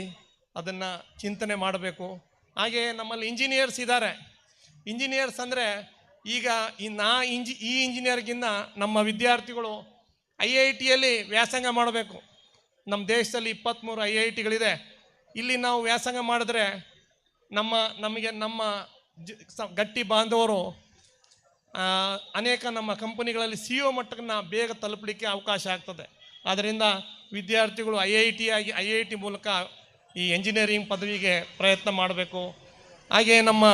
ಅದನ್ನು ಚಿಂತನೆ ಮಾಡಬೇಕು. ಹಾಗೆಯೇ ನಮ್ಮಲ್ಲಿ ಇಂಜಿನಿಯರ್ಸ್ ಇದ್ದಾರೆ. ಇಂಜಿನಿಯರ್ಸ್ ಅಂದರೆ ಈಗ ಈ ಇಂಜಿನಿಯರ್ಗಿನ್ನ ನಮ್ಮ ವಿದ್ಯಾರ್ಥಿಗಳು IITಯಲ್ಲಿ ವ್ಯಾಸಂಗ ಮಾಡಬೇಕು. ನಮ್ಮ ದೇಶದಲ್ಲಿ 23 IITಗಳಿದೆ. ಇಲ್ಲಿ ನಾವು ವ್ಯಾಸಂಗ ಮಾಡಿದ್ರೆ ನಮಗೆ ನಮ್ಮ ಗಟ್ಟಿ ಬಾಂಧವರು ಅನೇಕ ನಮ್ಮ ಕಂಪನಿಗಳಲ್ಲಿ CEO ಮಟ್ಟವನ್ನು ಬೇಗ ತಲುಪಲಿಕ್ಕೆ ಅವಕಾಶ ಆಗ್ತದೆ. ಆದ್ದರಿಂದ ವಿದ್ಯಾರ್ಥಿಗಳು IIT ಮೂಲಕ ಈ ಎಂಜಿನಿಯರಿಂಗ್ ಪದವಿಗೆ ಪ್ರಯತ್ನ ಮಾಡಬೇಕು. ಹಾಗೆಯೇ ನಮ್ಮ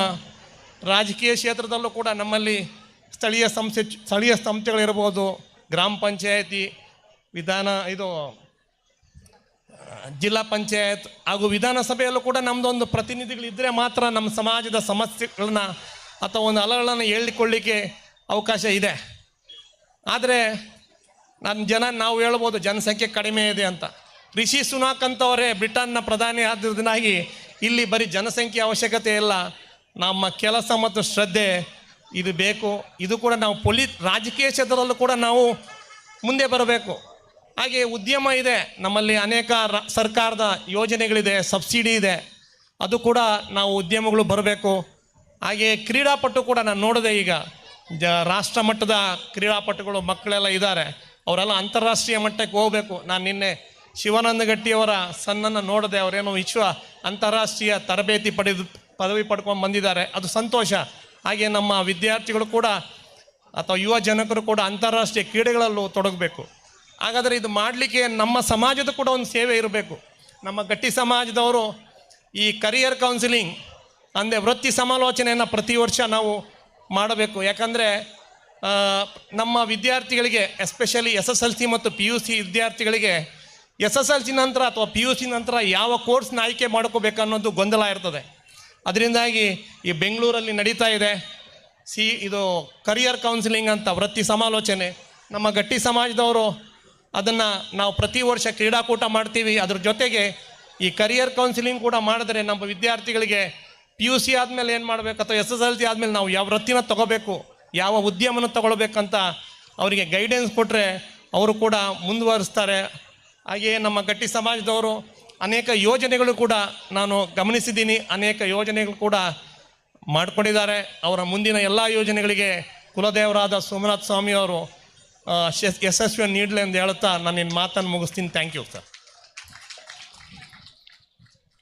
ರಾಜಕೀಯ ಕ್ಷೇತ್ರದಲ್ಲೂ ಕೂಡ ನಮ್ಮಲ್ಲಿ ಸ್ಥಳೀಯ ಸಂಸ್ಥೆಗಳಿರ್ಬೋದು, ಗ್ರಾಮ ಪಂಚಾಯತಿ, ಜಿಲ್ಲಾ ಪಂಚಾಯತ್ ಹಾಗೂ ವಿಧಾನಸಭೆಯಲ್ಲೂ ಕೂಡ ನಮ್ಮದೊಂದು ಪ್ರತಿನಿಧಿಗಳಿದ್ದರೆ ಮಾತ್ರ ನಮ್ಮ ಸಮಾಜದ ಸಮಸ್ಯೆಗಳನ್ನ ಅಥವಾ ಒಂದು ಅಲಗಳನ್ನು ಹೇಳಿಕೊಳ್ಳಿಕ್ಕೆ ಅವಕಾಶ ಇದೆ. ಆದರೆ ನನ್ನ ಜನ ನಾವು ಹೇಳ್ಬೋದು ಜನಸಂಖ್ಯೆ ಕಡಿಮೆ ಇದೆ ಅಂತ. ರಿಷಿ ಸುನಾಕ್ ಅಂತವರೇ ಬ್ರಿಟನ್ನ ಪ್ರಧಾನಿ ಆದ್ದರಿಂದಾಗಿ ಇಲ್ಲಿ ಬರೀ ಜನಸಂಖ್ಯೆ ಅವಶ್ಯಕತೆ ಇಲ್ಲ, ನಮ್ಮ ಕೆಲಸ ಮತ್ತು ಶ್ರದ್ಧೆ ಇದು ಬೇಕು. ಇದು ಕೂಡ ನಾವು ರಾಜಕೀಯ ಕ್ಷೇತ್ರದಲ್ಲೂ ಕೂಡ ನಾವು ಮುಂದೆ ಬರಬೇಕು. ಹಾಗೆ ಉದ್ಯಮ ಇದೆ, ನಮ್ಮಲ್ಲಿ ಅನೇಕ ಸರ್ಕಾರದ ಯೋಜನೆಗಳಿದೆ, ಸಬ್ಸಿಡಿ ಇದೆ, ಅದು ಕೂಡ ನಾವು ಉದ್ಯಮಗಳು ಬರಬೇಕು. ಹಾಗೆ ಕ್ರೀಡಾಪಟು ಕೂಡ ನಾನು ನೋಡಿದೆ, ಈಗ ರಾಷ್ಟ್ರ ಮಟ್ಟದ ಕ್ರೀಡಾಪಟುಗಳು ಮಕ್ಕಳೆಲ್ಲ ಇದ್ದಾರೆ, ಅವರೆಲ್ಲ ಅಂತಾರಾಷ್ಟ್ರೀಯ ಮಟ್ಟಕ್ಕೆ ಹೋಗಬೇಕು. ನಾನು ನಿನ್ನೆ ಶಿವಾನಂದ ಗಟ್ಟಿಯವರ ಸನ್ನನ್ನು ನೋಡಿದೆ, ಅವರೇನೋ ವಿಶ್ವ ಅಂತಾರಾಷ್ಟ್ರೀಯ ತರಬೇತಿ ಪಡೆದು ಪದವಿ ಪಡ್ಕೊಂಡು ಬಂದಿದ್ದಾರೆ, ಅದು ಸಂತೋಷ. ಹಾಗೆ ನಮ್ಮ ವಿದ್ಯಾರ್ಥಿಗಳು ಕೂಡ ಅಥವಾ ಯುವ ಜನಕರು ಕೂಡ ಅಂತಾರಾಷ್ಟ್ರೀಯ ಕ್ರೀಡೆಗಳಲ್ಲೂ ತೊಡಗಬೇಕು. ಹಾಗಾದರೆ ಇದು ಮಾಡಲಿಕ್ಕೆ ನಮ್ಮ ಸಮಾಜದ ಕೂಡ ಒಂದು ಸೇವೆ ಇರಬೇಕು. ನಮ್ಮ ಗಟ್ಟಿ ಸಮಾಜದವರು ಈ ಕರಿಯರ್ ಕೌನ್ಸಿಲಿಂಗ್ ಅಂದರೆ ವೃತ್ತಿ ಸಮಾಲೋಚನೆಯನ್ನು ಪ್ರತಿ ವರ್ಷ ನಾವು ಮಾಡಬೇಕು. ಯಾಕಂದರೆ ನಮ್ಮ ವಿದ್ಯಾರ್ಥಿಗಳಿಗೆ ಎಸ್ಪೆಷಲಿ SSLC ಮತ್ತು PUC ವಿದ್ಯಾರ್ಥಿಗಳಿಗೆ SSLC ನಂತರ ಅಥವಾ PUC ನಂತರ ಯಾವ ಕೋರ್ಸ್ನ ಆಯ್ಕೆ ಮಾಡ್ಕೋಬೇಕನ್ನೋದು ಗೊಂದಲ ಇರ್ತದೆ. ಅದರಿಂದಾಗಿ ಈ ಬೆಂಗಳೂರಲ್ಲಿ ನಡೀತಾ ಇದೆ ಇದು ಕರಿಯರ್ ಕೌನ್ಸಿಲಿಂಗ್ ಅಂತ ವೃತ್ತಿ ಸಮಾಲೋಚನೆ. ನಮ್ಮ ಗಟ್ಟಿ ಸಮಾಜದವರು ಅದನ್ನು ನಾವು ಪ್ರತಿ ವರ್ಷ ಕ್ರೀಡಾಕೂಟ ಮಾಡ್ತೀವಿ, ಅದ್ರ ಜೊತೆಗೆ ಈ ಕರಿಯರ್ ಕೌನ್ಸಿಲಿಂಗ್ ಕೂಡ ಮಾಡಿದ್ರೆ ನಮ್ಮ ವಿದ್ಯಾರ್ಥಿಗಳಿಗೆ PUC ಆದಮೇಲೆ ಏನು ಮಾಡಬೇಕು ಅಥವಾ SSLC ಆದಮೇಲೆ ನಾವು ಯಾವ ವೃತ್ತಿನ ತಗೋಬೇಕು, ಯಾವ ಉದ್ಯಮನ ತಗೊಳ್ಬೇಕಂತ ಅವರಿಗೆ ಗೈಡೆನ್ಸ್ ಕೊಟ್ಟರೆ ಅವರು ಕೂಡ ಮುಂದುವರಿಸ್ತಾರೆ. ಹಾಗೆಯೇ ನಮ್ಮ ಗಟ್ಟಿ ಸಮಾಜದವರು ಅನೇಕ ಯೋಜನೆಗಳು ಕೂಡ ನಾನು ಗಮನಿಸಿದ್ದೀನಿ, ಅನೇಕ ಯೋಜನೆಗಳು ಕೂಡ ಮಾಡಿಕೊಂಡಿದ್ದಾರೆ. ಅವರ ಮುಂದಿನ ಎಲ್ಲ ಯೋಜನೆಗಳಿಗೆ ಕುಲದೇವರಾದ ಸೋಮನಾಥ ಸ್ವಾಮಿಯವರು ಯಶಸ್ವಿಯನ್ನು ನೀಡಲಿ ಎಂದು ಹೇಳುತ್ತಾ ನಾನು ನಿನ್ನ ಮಾತನ್ನು ಮುಗಿಸ್ತೀನಿ. Thank you sir.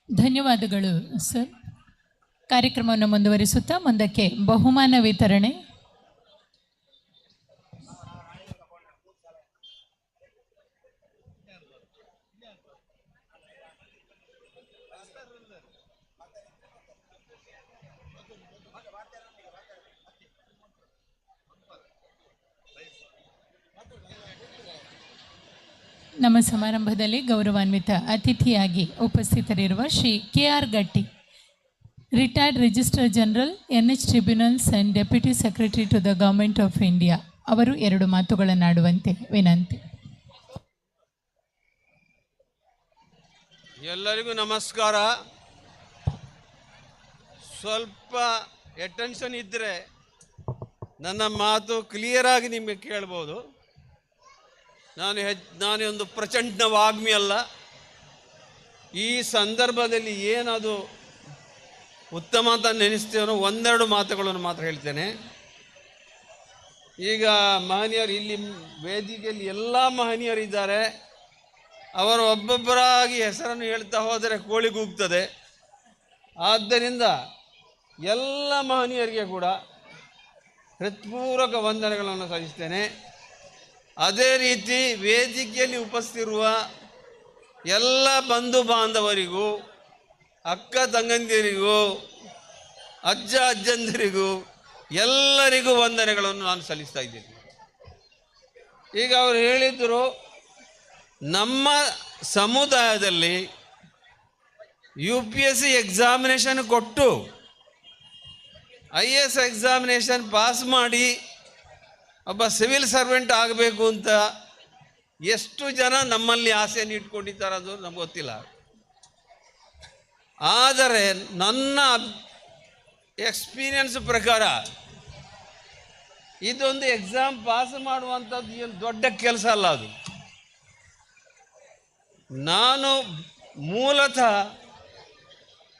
ಧನ್ಯವಾದಗಳು ಸರ್. ಕಾರ್ಯಕ್ರಮವನ್ನು ಮುಂದುವರಿಸುತ್ತಾ ಮುಂದಕ್ಕೆ ಬಹುಮಾನ ವಿತರಣೆ. ನಮ್ಮ ಸಮಾರಂಭದಲ್ಲಿ ಗೌರವಾನ್ವಿತ ಅತಿಥಿಯಾಗಿ ಉಪಸ್ಥಿತರಿರುವ Shri K R Gatti, retired registrar general, NH tribunals and deputy secretary to the government of India ಅವರು ಎರಡು ಮಾತುಗಳನ್ನಾಡುವಂತೆ ವಿನಂತಿ. ಎಲ್ಲರಿಗೂ ನಮಸ್ಕಾರ. ಸ್ವಲ್ಪ ಅಟೆನ್ಷನ್ ಇದ್ದರೆ ನನ್ನ ಮಾತು ಕ್ಲಿಯರಾಗಿ ನಿಮಗೆ ಕೇಳ್ಬೋದು. ನಾನು ಒಂದು ಪ್ರಚಂಡ ವಾಗ್ಮಿ ಅಲ್ಲ. ಈ ಸಂದರ್ಭದಲ್ಲಿ ಏನದು ಉತ್ತಮ ಅಂತ ನೆನೆಸ್ತೇನೋ ಒಂದೆರಡು ಮಾತುಗಳನ್ನು ಮಾತ್ರ ಹೇಳ್ತೇನೆ. ಈಗ ಮಹನೀಯರು ಇಲ್ಲಿ ವೇದಿಕೆಯಲ್ಲಿ ಎಲ್ಲ ಮಹನೀಯರಿದ್ದಾರೆ. ಅವರು ಒಬ್ಬೊಬ್ಬರಾಗಿ ಹೆಸರನ್ನು ಹೇಳ್ತಾ ಹೋದರೆ ಕೋಳಿ ಕೂಗ್ತದೆ. ಆದ್ದರಿಂದ ಎಲ್ಲ ಮಹನೀಯರಿಗೆ ಕೂಡ ಹೃತ್ಪೂರ್ವಕ ವಂದನೆಗಳನ್ನು ಸಲ್ಲಿಸ್ತೇನೆ. ಅದೇ ರೀತಿ ವೇದಿಕೆಯಲ್ಲಿ ಉಪಸ್ಥಿರುವ ಎಲ್ಲ ಬಂಧು ಬಾಂಧವರಿಗೂ, ಅಕ್ಕ ತಂಗಂದಿರಿಗೂ, ಅಜ್ಜ ಅಜ್ಜಂದಿರಿಗೂ ಎಲ್ಲರಿಗೂ ವಂದನೆಗಳನ್ನು ನಾನು ಸಲ್ಲಿಸ್ತಾ ಇದ್ದೇನೆ. ಈಗ ಅವರು ಹೇಳಿದರು, ನಮ್ಮ ಸಮುದಾಯದಲ್ಲಿ UPSC examination ಕೊಟ್ಟು IAS examination pass ಮಾಡಿ ಒಬ್ಬ ಸಿವಿಲ್ ಸರ್ವೆಂಟ್ ಆಗಬೇಕು ಅಂತ ಎಷ್ಟು ಜನ ನಮ್ಮಲ್ಲಿ ಆಸೆಯನ್ನು ಇಟ್ಕೊಂಡಿದ್ದಾರೆ ಅದು ನಮ್ಗೆ ಗೊತ್ತಿಲ್ಲ. ಆದರೆ ನನ್ನ ಎಕ್ಸ್ಪೀರಿಯನ್ಸ್ ಪ್ರಕಾರ ಇದೊಂದು ಎಕ್ಸಾಮ್ ಪಾಸ್ ಮಾಡುವಂಥದ್ದು ಏನು ದೊಡ್ಡ ಕೆಲಸ ಅಲ್ಲ ಅದು. ನಾನು ಮೂಲತಃ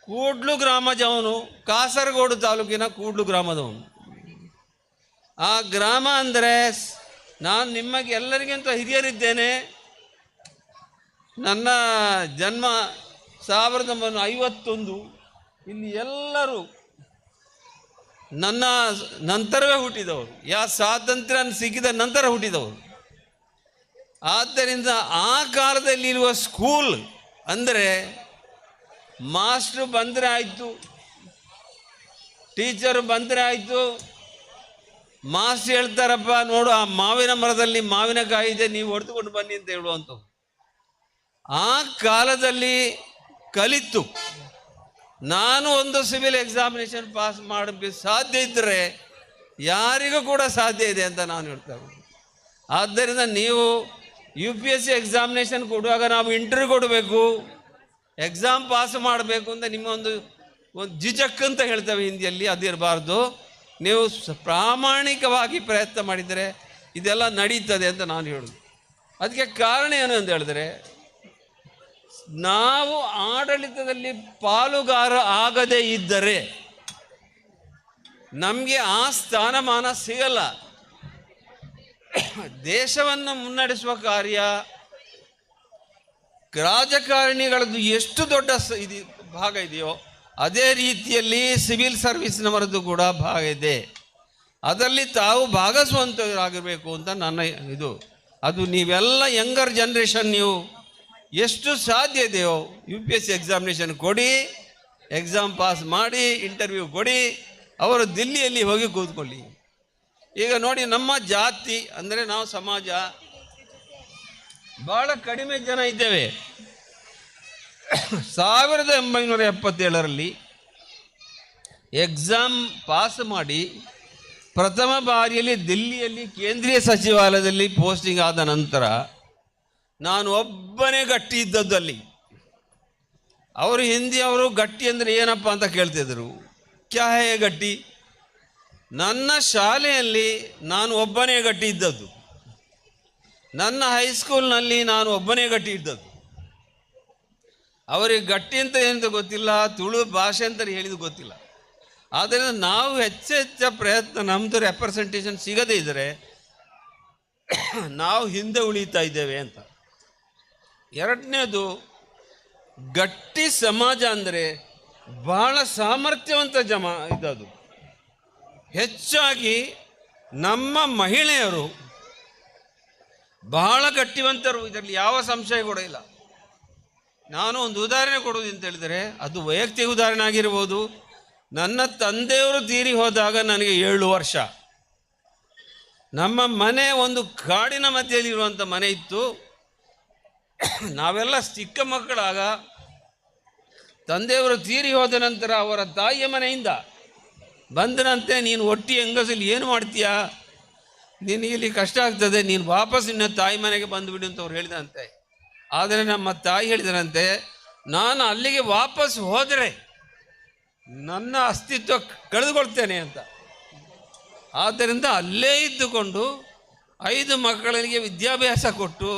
ಕೂಡ್ಲು ಗ್ರಾಮದವನು, ಕಾಸರಗೋಡು ತಾಲೂಕಿನ ಕೂಡ್ಲು ಗ್ರಾಮದವನು. ಆ ಗ್ರಾಮ ಅಂದರೆ ನಾನು ನಿಮಗೆ ಎಲ್ಲರಿಗಿಂತ ಹಿರಿಯರಿದ್ದೇನೆ. ನನ್ನ ಜನ್ಮ 1951. ಇಲ್ಲಿ ಎಲ್ಲರೂ ನನ್ನ ನಂತರವೇ ಹುಟ್ಟಿದವರು, ಸ್ವಾತಂತ್ರ್ಯ ಸಿಕ್ಕಿದ ನಂತರ ಹುಟ್ಟಿದವರು. ಆದ್ದರಿಂದ ಆ ಕಾಲದಲ್ಲಿ ಇರುವ ಸ್ಕೂಲ್ ಅಂದರೆ ಮಾಸ್ಟ್ರು ಬಂದರೆ ಆಯಿತು, ಟೀಚರು ಬಂದರೆ ಆಯಿತು, ಮಾಸ್ಟ್ರು ಹೇಳ್ತಾರಪ್ಪ ನೋಡು ಆ ಮಾವಿನ ಮರದಲ್ಲಿ ಮಾವಿನಕಾಯಿ ಇದೆ, ನೀವು ಹೊಡೆದುಕೊಂಡು ಬನ್ನಿ ಅಂತ ಹೇಳುವಂಥದ್ದು. ಆ ಕಾಲದಲ್ಲಿ ಕಲಿತು ನಾನು ಒಂದು ಸಿವಿಲ್ ಎಕ್ಸಾಮಿನೇಷನ್ ಪಾಸ್ ಮಾಡೋಕ್ಕೆ ಸಾಧ್ಯ ಇದ್ದರೆ ಯಾರಿಗೂ ಕೂಡ ಸಾಧ್ಯ ಇದೆ ಅಂತ ನಾನು ಹೇಳ್ತಾ ಇದ್ದೀನಿ. ಆದ್ದರಿಂದ ನೀವು U P S C examination ಕೊಡುವಾಗ ನಾವು ಇಂಟರ್ವ್ಯೂ ಕೊಡಬೇಕು, ಎಕ್ಸಾಮ್ ಪಾಸ್ ಮಾಡಬೇಕು ಅಂತ ನಿಮ್ಮ ಒಂದು ಒಂದು ಜಿಜಕ್ ಅಂತ ಹೇಳ್ತೇವೆ ಹಿಂದಿಯಲ್ಲಿ, ಅದಿರಬಾರ್ದು. ನೀವು ಪ್ರಾಮಾಣಿಕವಾಗಿ ಪ್ರಯತ್ನ ಮಾಡಿದರೆ ಇದೆಲ್ಲ ನಡೀತದೆ ಅಂತ ನಾನು ಹೇಳೋದು. ಅದಕ್ಕೆ ಕಾರಣ ಏನು ಅಂತ ಹೇಳಿದ್ರೆ, ನಾವು ಆಡಳಿತದಲ್ಲಿ ಪಾಲುಗಾರ ಆಗದೇ ಇದ್ದರೆ ನಮಗೆ ಆ ಸ್ಥಾನಮಾನ ಸಿಗಲ್ಲ. ದೇಶವನ್ನು ಮುನ್ನಡೆಸುವ ಕಾರ್ಯ ರಾಜಕಾರಣಿಗಳದ್ದು ಎಷ್ಟು ದೊಡ್ಡ ಇದು ಭಾಗ ಇದೆಯೋ ಅದೇ ರೀತಿಯಲ್ಲಿ ಸಿವಿಲ್ ಸರ್ವಿಸ್ನವರದ್ದು ಕೂಡ ಭಾಗ ಇದೆ. ಅದರಲ್ಲಿ ತಾವು ಭಾಗಸ್ವಂತರಾಗಿರಬೇಕು ಅಂತ ನನ್ನ ಇದು. ಅದು ನೀವೆಲ್ಲ ಯಂಗರ್ ಜನ್ರೇಷನ್, ನೀವು ಎಷ್ಟು ಸಾಧ್ಯ ಇದೆಯೋ U P S C examination ಕೊಡಿ, ಎಕ್ಸಾಮ್ ಪಾಸ್ ಮಾಡಿ, ಇಂಟರ್ವ್ಯೂ ಕೊಡಿ, ಅವರು ದಿಲ್ಲಿಯಲ್ಲಿ ಹೋಗಿ ಕೂತ್ಕೊಳ್ಳಿ. ಈಗ ನೋಡಿ, ನಮ್ಮ ಜಾತಿ ಅಂದರೆ ನಾವು ಸಮಾಜ ಭಾಳ ಕಡಿಮೆ ಜನ ಇದ್ದೇವೆ. 1977ರಲ್ಲಿ ಎಕ್ಸಾಮ್ ಪಾಸ್ ಮಾಡಿ ಪ್ರಥಮ ಬಾರಿಯಲ್ಲಿ ದಿಲ್ಲಿಯಲ್ಲಿ ಕೇಂದ್ರೀಯ ಸಚಿವಾಲಯದಲ್ಲಿ ಪೋಸ್ಟಿಂಗ್ ಆದ ನಂತರ ನಾನು ಒಬ್ಬನೇ ಗಟ್ಟಿ ಇದ್ದದ್ದು ಅಲ್ಲಿ. ಅವರು ಹಿಂದಿಯವರು ಗಟ್ಟಿ ಅಂದರೆ ಏನಪ್ಪ ಅಂತ ಕೇಳ್ತಿದ್ರು. ಕ್ಯಾ ಹೇ ಗಟ್ಟಿ? ನನ್ನ ಶಾಲೆಯಲ್ಲಿ ನಾನು ಒಬ್ಬನೇ ಗಟ್ಟಿ ಇದ್ದದ್ದು, ನನ್ನ ಹೈಸ್ಕೂಲ್ನಲ್ಲಿ ನಾನು ಒಬ್ಬನೇ ಗಟ್ಟಿ ಇದ್ದದ್ದು. ಅವರಿಗೆ ಗಟ್ಟಿ ಅಂತ ಏನಂತ ಗೊತ್ತಿಲ್ಲ, ತುಳು ಭಾಷೆ ಅಂತ ಹೇಳಿದ್ದು ಗೊತ್ತಿಲ್ಲ. ಆದ್ದರಿಂದ ನಾವು ಹೆಚ್ಚೆಚ್ಚ ಪ್ರಯತ್ನ, ನಮ್ಮದು ರೆಪ್ರೆಸೆಂಟೇಷನ್ ಸಿಗದೇ ಇದ್ದರೆ ನಾವು ಹಿಂದೆ ಉಳಿತಾ ಇದ್ದೇವೆ ಅಂತ. ಎರಡನೇದು, ಗಟ್ಟಿ ಸಮಾಜ ಅಂದರೆ ಭಾಳ ಸಾಮರ್ಥ್ಯವಂತ ಜಮ ಇದ್ದದು. ಹೆಚ್ಚಾಗಿ ನಮ್ಮ ಮಹಿಳೆಯರು ಬಹಳ ಗಟ್ಟಿವಂತರು, ಇದರಲ್ಲಿ ಯಾವ ಸಂಶಯ ಕೂಡ ಇಲ್ಲ. ನಾನು ಒಂದು ಉದಾಹರಣೆ ಕೊಡುವುದು ಅಂತ ಹೇಳಿದರೆ, ಅದು ವೈಯಕ್ತಿಕ ಉದಾಹರಣೆ ಆಗಿರ್ಬೋದು. ನನ್ನ ತಂದೆಯವರು ತೀರಿ ಹೋದಾಗ ನನಗೆ 7 ವರ್ಷ. ನಮ್ಮ ಮನೆ ಒಂದು ಕಾಡಿನ ಮಧ್ಯೆಯಲ್ಲಿರುವಂಥ ಮನೆ ಇತ್ತು. ನಾವೆಲ್ಲ ಚಿಕ್ಕ ಮಕ್ಕಳಾಗ ತಂದೆಯವರು ತೀರಿ ಹೋದ ನಂತರ ಅವರ ತಾಯಿಯ ಮನೆಯಿಂದ ಬಂದನಂತೆ, ನೀನು ಒಟ್ಟಿ ಹೆಂಗಸಲ್ಲಿ ಏನು ಮಾಡ್ತೀಯಾ, ನೀನು ಇಲ್ಲಿ ಕಷ್ಟ ಆಗ್ತದೆ, ನೀನು ವಾಪಸ್ ನಿನ್ನ ತಾಯಿ ಮನೆಗೆ ಬಂದುಬಿಡು ಅಂತ ಅವ್ರು ಹೇಳಿದಂತೆ. ಆದರೆ ನಮ್ಮ ತಾಯಿ ಹೇಳಿದರಂತೆ, ನಾನು ಅಲ್ಲಿಗೆ ವಾಪಸ್ ಹೋದರೆ ನನ್ನ ಅಸ್ತಿತ್ವ ಕಳೆದುಕೊಳ್ತೇನೆ ಅಂತ. ಆದ್ದರಿಂದ ಅಲ್ಲೇ ಇದ್ದುಕೊಂಡು 5 ಮಕ್ಕಳಿಗೆ ವಿದ್ಯಾಭ್ಯಾಸ ಕೊಟ್ಟು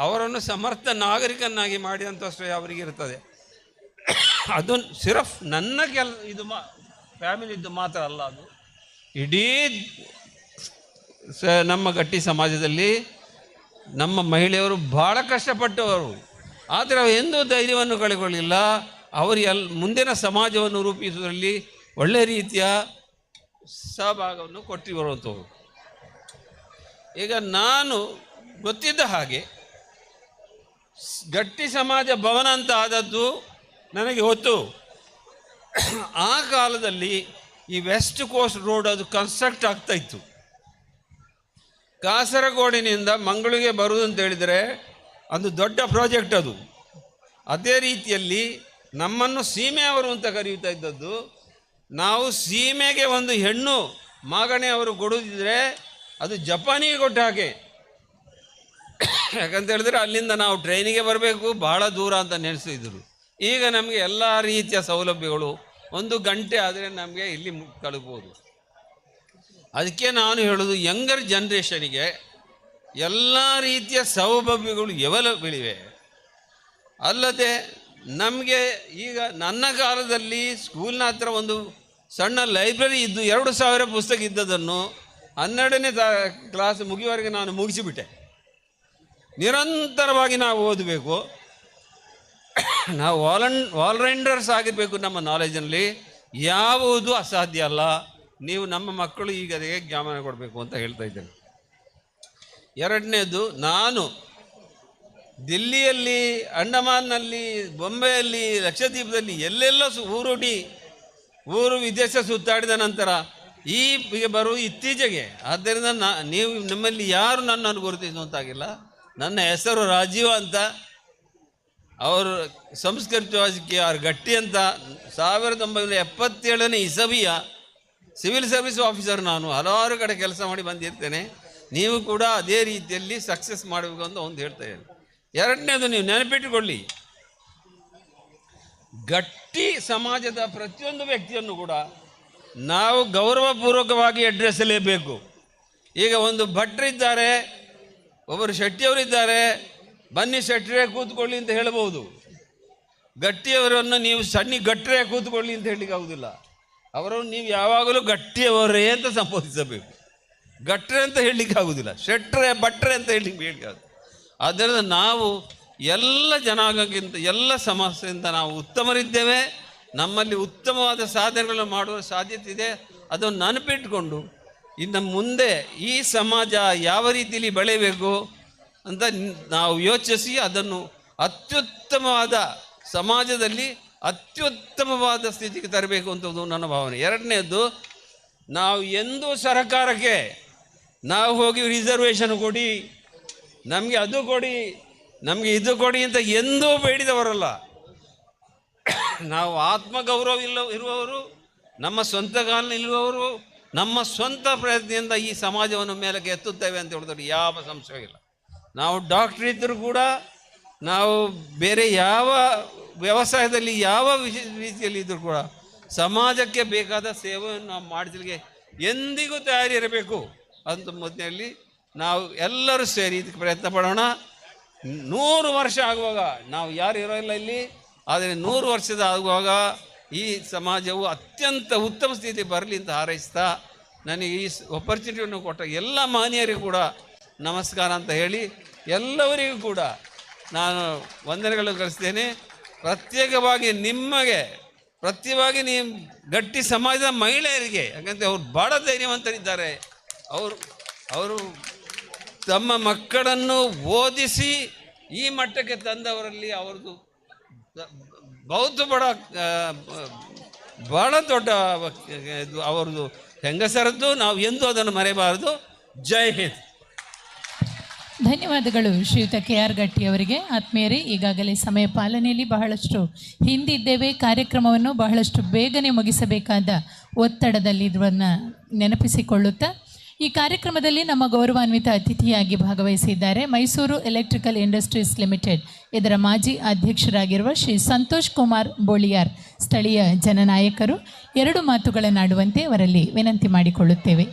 ಅವರನ್ನು ಸಮರ್ಥ ನಾಗರಿಕನ್ನಾಗಿ ಮಾಡಿದಂಥ ಶ್ರೇಯ ಅವರಿಗೆ ಇರ್ತದೆ. ಅದು ಸಿರಫ್ ನನ್ನ ಇದು ಫ್ಯಾಮಿಲಿದ್ದು ಮಾತ್ರ ಅಲ್ಲ, ಅದು ಇಡೀ ನಮ್ಮ ಗಟ್ಟಿ ಸಮಾಜದಲ್ಲಿ ನಮ್ಮ ಮಹಿಳೆಯರು ಭಾಳ ಕಷ್ಟಪಟ್ಟವರು. ಆದರೆ ಅವರು ಎಂದೂ ಧೈರ್ಯವನ್ನು ಕಳೆಕೊಳ್ಳಿಲ್ಲ. ಅವರು ಮುಂದಿನ ಸಮಾಜವನ್ನು ರೂಪಿಸುವುದರಲ್ಲಿ ಒಳ್ಳೆಯ ರೀತಿಯ ಸಹಭಾಗವನ್ನು ಕೊಟ್ಟು ಬರುವಂಥವ್ರು. ಈಗ ನಾನು ಗೊತ್ತಿದ್ದ ಹಾಗೆ ಗಟ್ಟಿ ಸಮಾಜ ಭವನ ಅಂತ ಆದದ್ದು ನನಗೆ ಗೊತ್ತು. ಆ ಕಾಲದಲ್ಲಿ ಈ ವೆಸ್ಟ್ ಕೋಸ್ಟ್ ರೋಡ್ ಅದು ಕನ್ಸ್ಟ್ರಕ್ಟ್ ಆಗ್ತಾಯಿತ್ತು. ಕಾಸರಗೋಡಿನಿಂದ ಮಂಗಳೂರಿಗೆ ಬರುವುದು ಅಂತ ಹೇಳಿದರೆ ಅದು ದೊಡ್ಡ ಪ್ರಾಜೆಕ್ಟ್ ಅದು. ಅದೇ ರೀತಿಯಲ್ಲಿ ನಮ್ಮನ್ನು ಸೀಮೆಯವರು ಅಂತ ಕರೆಯುತ್ತಾ ಇದ್ದದ್ದು. ನಾವು ಸೀಮೆಗೆ ಒಂದು ಹೆಣ್ಣು ಮಾಗಣೆ ಅವರು ಕೊಡುವುದಿದ್ರೆ ಅದು ಜಪಾನಿಗೆ ಕೊಟ್ಟ ಹಾಗೆ. ಯಾಕಂತ ಹೇಳಿದರೆ ಅಲ್ಲಿಂದ ನಾವು ಟ್ರೈನಿಗೆ ಬರಬೇಕು, ಭಾಳ ದೂರ ಅಂತ ನೆನೆಸಿದ್ರು. ಈಗ ನಮಗೆ ಎಲ್ಲ ರೀತಿಯ ಸೌಲಭ್ಯಗಳು, 1 ಗಂಟೆ ಆದರೆ ನಮಗೆ ಇಲ್ಲಿ ತಲುಪಬಹುದು. ಅದಕ್ಕೆ ನಾನು ಹೇಳೋದು, ಯಂಗರ್ ಜನ್ರೇಷನಿಗೆ ಎಲ್ಲ ರೀತಿಯ ಸೌಲಭ್ಯಗಳು ಅವೈಲಬಲ್. ಅಲ್ಲದೆ ನಮಗೆ ಈಗ ನನ್ನ ಕಾಲದಲ್ಲಿ ಸ್ಕೂಲ್ನ ಹತ್ರ ಒಂದು ಸಣ್ಣ ಲೈಬ್ರರಿ ಇದ್ದು 2000 ಪುಸ್ತಕ ಇದ್ದದನ್ನು 12ನೇ ಕ್ಲಾಸ್ ಮುಗಿಯುವವರೆಗೆ ನಾನು ಮುಗಿಸಿಬಿಟ್ಟೆ. ನಿರಂತರವಾಗಿ ನಾವು ಓದಬೇಕು, ನಾವು ಆಲ್ರೌಂಡರ್ಸ್ ಆಗಿರಬೇಕು ನಮ್ಮ ನಾಲೆಜಲ್ಲಿ. ಯಾವುದೂ ಅಸಾಧ್ಯ ಅಲ್ಲ. ನೀವು ನಮ್ಮ ಮಕ್ಕಳು ಈಗ ಅದಕ್ಕೆ ಜ್ಞಾಪನ ಕೊಡಬೇಕು ಅಂತ ಹೇಳ್ತಾ ಇದ್ದೇನೆ. ಎರಡನೇದು, ನಾನು ದಿಲ್ಲಿಯಲ್ಲಿ, ಅಂಡಮಾನ್ನಲ್ಲಿ, ಬೊಂಬೆಯಲ್ಲಿ, ಲಕ್ಷದ್ವೀಪದಲ್ಲಿ ಎಲ್ಲೆಲ್ಲ ಊರು ವಿದೇಶ ಸುತ್ತಾಡಿದ ನಂತರ ಈಗ ಬರುವ ಇತ್ತೀಚೆಗೆ. ಆದ್ದರಿಂದ ನೀವು ನಿಮ್ಮಲ್ಲಿ ಯಾರು ನನ್ನನ್ನು ಗುರುತಿಸುವಂತಾಗಿಲ್ಲ. ನನ್ನ ಹೆಸರು ರಾಜೀವ ಅಂತ, ಅವರು ಸಂಸ್ಕೃತವಾಗಿ ಕೆ ಆರ್ ಗಟ್ಟಿ ಅಂತ. 1977ನೇ ಇಸವಿಯ ಸಿವಿಲ್ ಸರ್ವಿಸ್ ಆಫೀಸರ್ ನಾನು. ಹಲವಾರು ಕಡೆ ಕೆಲಸ ಮಾಡಿ ಬಂದಿರ್ತೇನೆ. ನೀವು ಕೂಡ ಅದೇ ರೀತಿಯಲ್ಲಿ ಸಕ್ಸಸ್ ಮಾಡಬೇಕು ಅಂತ ಒಂದು ಹೇಳ್ತಾ ಇದ್ದೇನೆ. ಎರಡನೇದು, ನೀವು ನೆನಪಿಟ್ಟುಕೊಳ್ಳಿ, ಗಟ್ಟಿ ಸಮಾಜದ ಪ್ರತಿಯೊಂದು ವ್ಯಕ್ತಿಯನ್ನು ಕೂಡ ನಾವು ಗೌರವಪೂರ್ವಕವಾಗಿ ಅಡ್ರೆಸಲೇಬೇಕು. ಈಗ ಒಂದು ಭಟ್ರಿದ್ದಾರೆ, ಒಬ್ಬರು ಶೆಟ್ಟಿಯವರಿದ್ದಾರೆ, ಬನ್ನಿ ಶೆಟ್ಟರೇ ಕೂತ್ಕೊಳ್ಳಿ ಅಂತ ಹೇಳಬಹುದು. ಗಟ್ಟಿಯವರನ್ನು ನೀವು ಸಣ್ಣ ಗಟ್ಟರೇ ಕೂತ್ಕೊಳ್ಳಿ ಅಂತ ಹೇಳಲಿಕ್ಕೆ ಆಗುವುದಿಲ್ಲ. ಅವರನ್ನು ನೀವು ಯಾವಾಗಲೂ ಗಟ್ಟಿಯವರೇ ಅಂತ ಸಂಬೋಧಿಸಬೇಕು, ಗಟ್ರೆ ಅಂತ ಹೇಳಲಿಕ್ಕೆ ಆಗುವುದಿಲ್ಲ, ಶೆಟ್ರೆ ಭಟ್ರೆ ಅಂತ ಹೇಳಲಿಕ್ಕೆ ಆಗುದಿಲ್ಲ. ಆದ್ದರಿಂದ ನಾವು ಎಲ್ಲ ಜನಾಂಗಕ್ಕಿಂತ ಎಲ್ಲ ಸಮಸ್ಯೆಯಿಂದ ನಾವು ಉತ್ತಮರಿದ್ದೇವೆ. ನಮ್ಮಲ್ಲಿ ಉತ್ತಮವಾದ ಸಾಧನೆಗಳನ್ನು ಮಾಡುವ ಸಾಧ್ಯತೆ ಇದೆ. ಅದನ್ನು ನೆನಪಿಟ್ಟುಕೊಂಡು ಇನ್ನು ಮುಂದೆ ಈ ಸಮಾಜ ಯಾವ ರೀತಿಯಲ್ಲಿ ಬೆಳೆಯಬೇಕು ಅಂತ ನಾವು ಯೋಚಿಸಿ ಅದನ್ನು ಅತ್ಯುತ್ತಮವಾದ ಸಮಾಜದಲ್ಲಿ ಅತ್ಯುತ್ತಮವಾದ ಸ್ಥಿತಿಗೆ ತರಬೇಕು ಅಂತದ್ದು ನನ್ನ ಭಾವನೆ. ಎರಡನೇದು, ನಾವು ಎಂದೂ ಸರ್ಕಾರಕ್ಕೆ ನಾವು ಹೋಗಿ ರಿಸರ್ವೇಷನ್ ಕೊಡಿ, ನಮಗೆ ಅದು ಕೊಡಿ, ನಮಗೆ ಇದು ಕೊಡಿ ಅಂತ ಎಂದೂ ಬೇಡಿದವರಲ್ಲ. ನಾವು ಆತ್ಮಗೌರವ ಇರುವವರು, ನಮ್ಮ ಸ್ವಂತ ಕಾಲಿನಲ್ಲಿರುವವರು, ನಮ್ಮ ಸ್ವಂತ ಪ್ರಯತ್ನದಿಂದ ಈ ಸಮಾಜವನ್ನು ಮೇಲಕ್ಕೆ ಎತ್ತುತ್ತೇವೆ ಅಂತ ಹೇಳಿದ್ರೆ ಯಾವ ಸಂಶಯವಿಲ್ಲ. ನಾವು ಡಾಕ್ಟ್ರ್ ಇದ್ದರೂ ಕೂಡ, ನಾವು ಬೇರೆ ಯಾವ ವ್ಯವಸಾಯದಲ್ಲಿ ಯಾವ ರೀತಿಯಲ್ಲಿ ಇದ್ದರೂ ಕೂಡ ಸಮಾಜಕ್ಕೆ ಬೇಕಾದ ಸೇವೆಯನ್ನು ನಾವು ಮಾಡಿಸಲಿಕ್ಕೆ ಎಂದಿಗೂ ತಯಾರಿರಬೇಕು ಅಂತ ಮೊದಲಲ್ಲಿ ನಾವು ಎಲ್ಲರೂ ಸೇರಿ ಇದಕ್ಕೆ ಪ್ರಯತ್ನ ಪಡೋಣ. 100 ವರ್ಷ ಆಗುವಾಗ ನಾವು ಯಾರು ಇರೋಲ್ಲ ಇಲ್ಲಿ, ಆದರೆ 100 ವರ್ಷದ ಆಗುವಾಗ ಈ ಸಮಾಜವು ಅತ್ಯಂತ ಉತ್ತಮ ಸ್ಥಿತಿ ಬರಲಿ ಅಂತ ಹಾರೈಸ್ತಾ ನನಗೆ ಈ ಆಪರ್ಚುನಿಟಿಯನ್ನು ಕೊಟ್ಟ ಎಲ್ಲ ಮಾನ್ಯರಿಗೂ ಕೂಡ ನಮಸ್ಕಾರ ಅಂತ ಹೇಳಿ ಎಲ್ಲವರಿಗೂ ಕೂಡ ನಾನು ವಂದನೆಗಳನ್ನು ಕಳಿಸ್ತೇನೆ. ಪ್ರತ್ಯೇಕವಾಗಿ ನಿಮಗೆ, ಪ್ರತ್ಯೇಕವಾಗಿ ನೀವು ಗಟ್ಟಿ ಸಮಾಜದ ಮಹಿಳೆಯರಿಗೆ, ಯಾಕಂದರೆ ಅವರು ಭಾಳ ಧೈರ್ಯವಂತರಿದ್ದಾರೆ. ಅವರು ತಮ್ಮ ಮಕ್ಕಳನ್ನು ಓದಿಸಿ ಈ ಮಟ್ಟಕ್ಕೆ ತಂದವರಲ್ಲಿ ಅವ್ರದ್ದು ಬಹುತು ಭಾಳ ದೊಡ್ಡ ಇದು ಅವ್ರದ್ದು ಹೆಂಗಸರದ್ದು. ನಾವು ಎಂದೂ ಅದನ್ನು ಮರೆಯಬಾರದು. ಜೈ ಹಿಂದ್. ಧನ್ಯವಾದಗಳು ಶ್ರೀಯುತ ಕೆ ಆರ್ ಗಟ್ಟಿ ಅವರಿಗೆ. ಆತ್ಮೀಯರೇ, ಈಗಾಗಲೇ ಸಮಯ ಪಾಲನೆಯಲ್ಲಿ ಬಹಳಷ್ಟು ಹಿಂದಿದ್ದೇವೆ. ಕಾರ್ಯಕ್ರಮವನ್ನು ಬಹಳಷ್ಟು ಬೇಗನೆ ಮುಗಿಸಬೇಕಾದ ಒತ್ತಡದಲ್ಲಿರುವುದನ್ನು ನೆನಪಿಸಿಕೊಳ್ಳುತ್ತಾ ಈ ಕಾರ್ಯಕ್ರಮದಲ್ಲಿ ನಮ್ಮ ಗೌರವಾನ್ವಿತ ಅತಿಥಿಯಾಗಿ ಭಾಗವಹಿಸಿದ್ದಾರೆ ಮೈಸೂರು ಎಲೆಕ್ಟ್ರಿಕಲ್ ಇಂಡಸ್ಟ್ರೀಸ್ ಲಿಮಿಟೆಡ್ ಇದರ ಮಾಜಿ ಅಧ್ಯಕ್ಷರಾಗಿರುವ ಶ್ರೀ ಸಂತೋಷ್ ಕುಮಾರ್ ಬೋಳಿಯಾರ್, ಸ್ಥಳೀಯ ಜನನಾಯಕರು. 2 ಮಾತುಗಳನ್ನಾಡುವಂತೆ ಅವರಲ್ಲಿ ವಿನಂತಿ ಮಾಡಿಕೊಳ್ಳುತ್ತೇವೆ.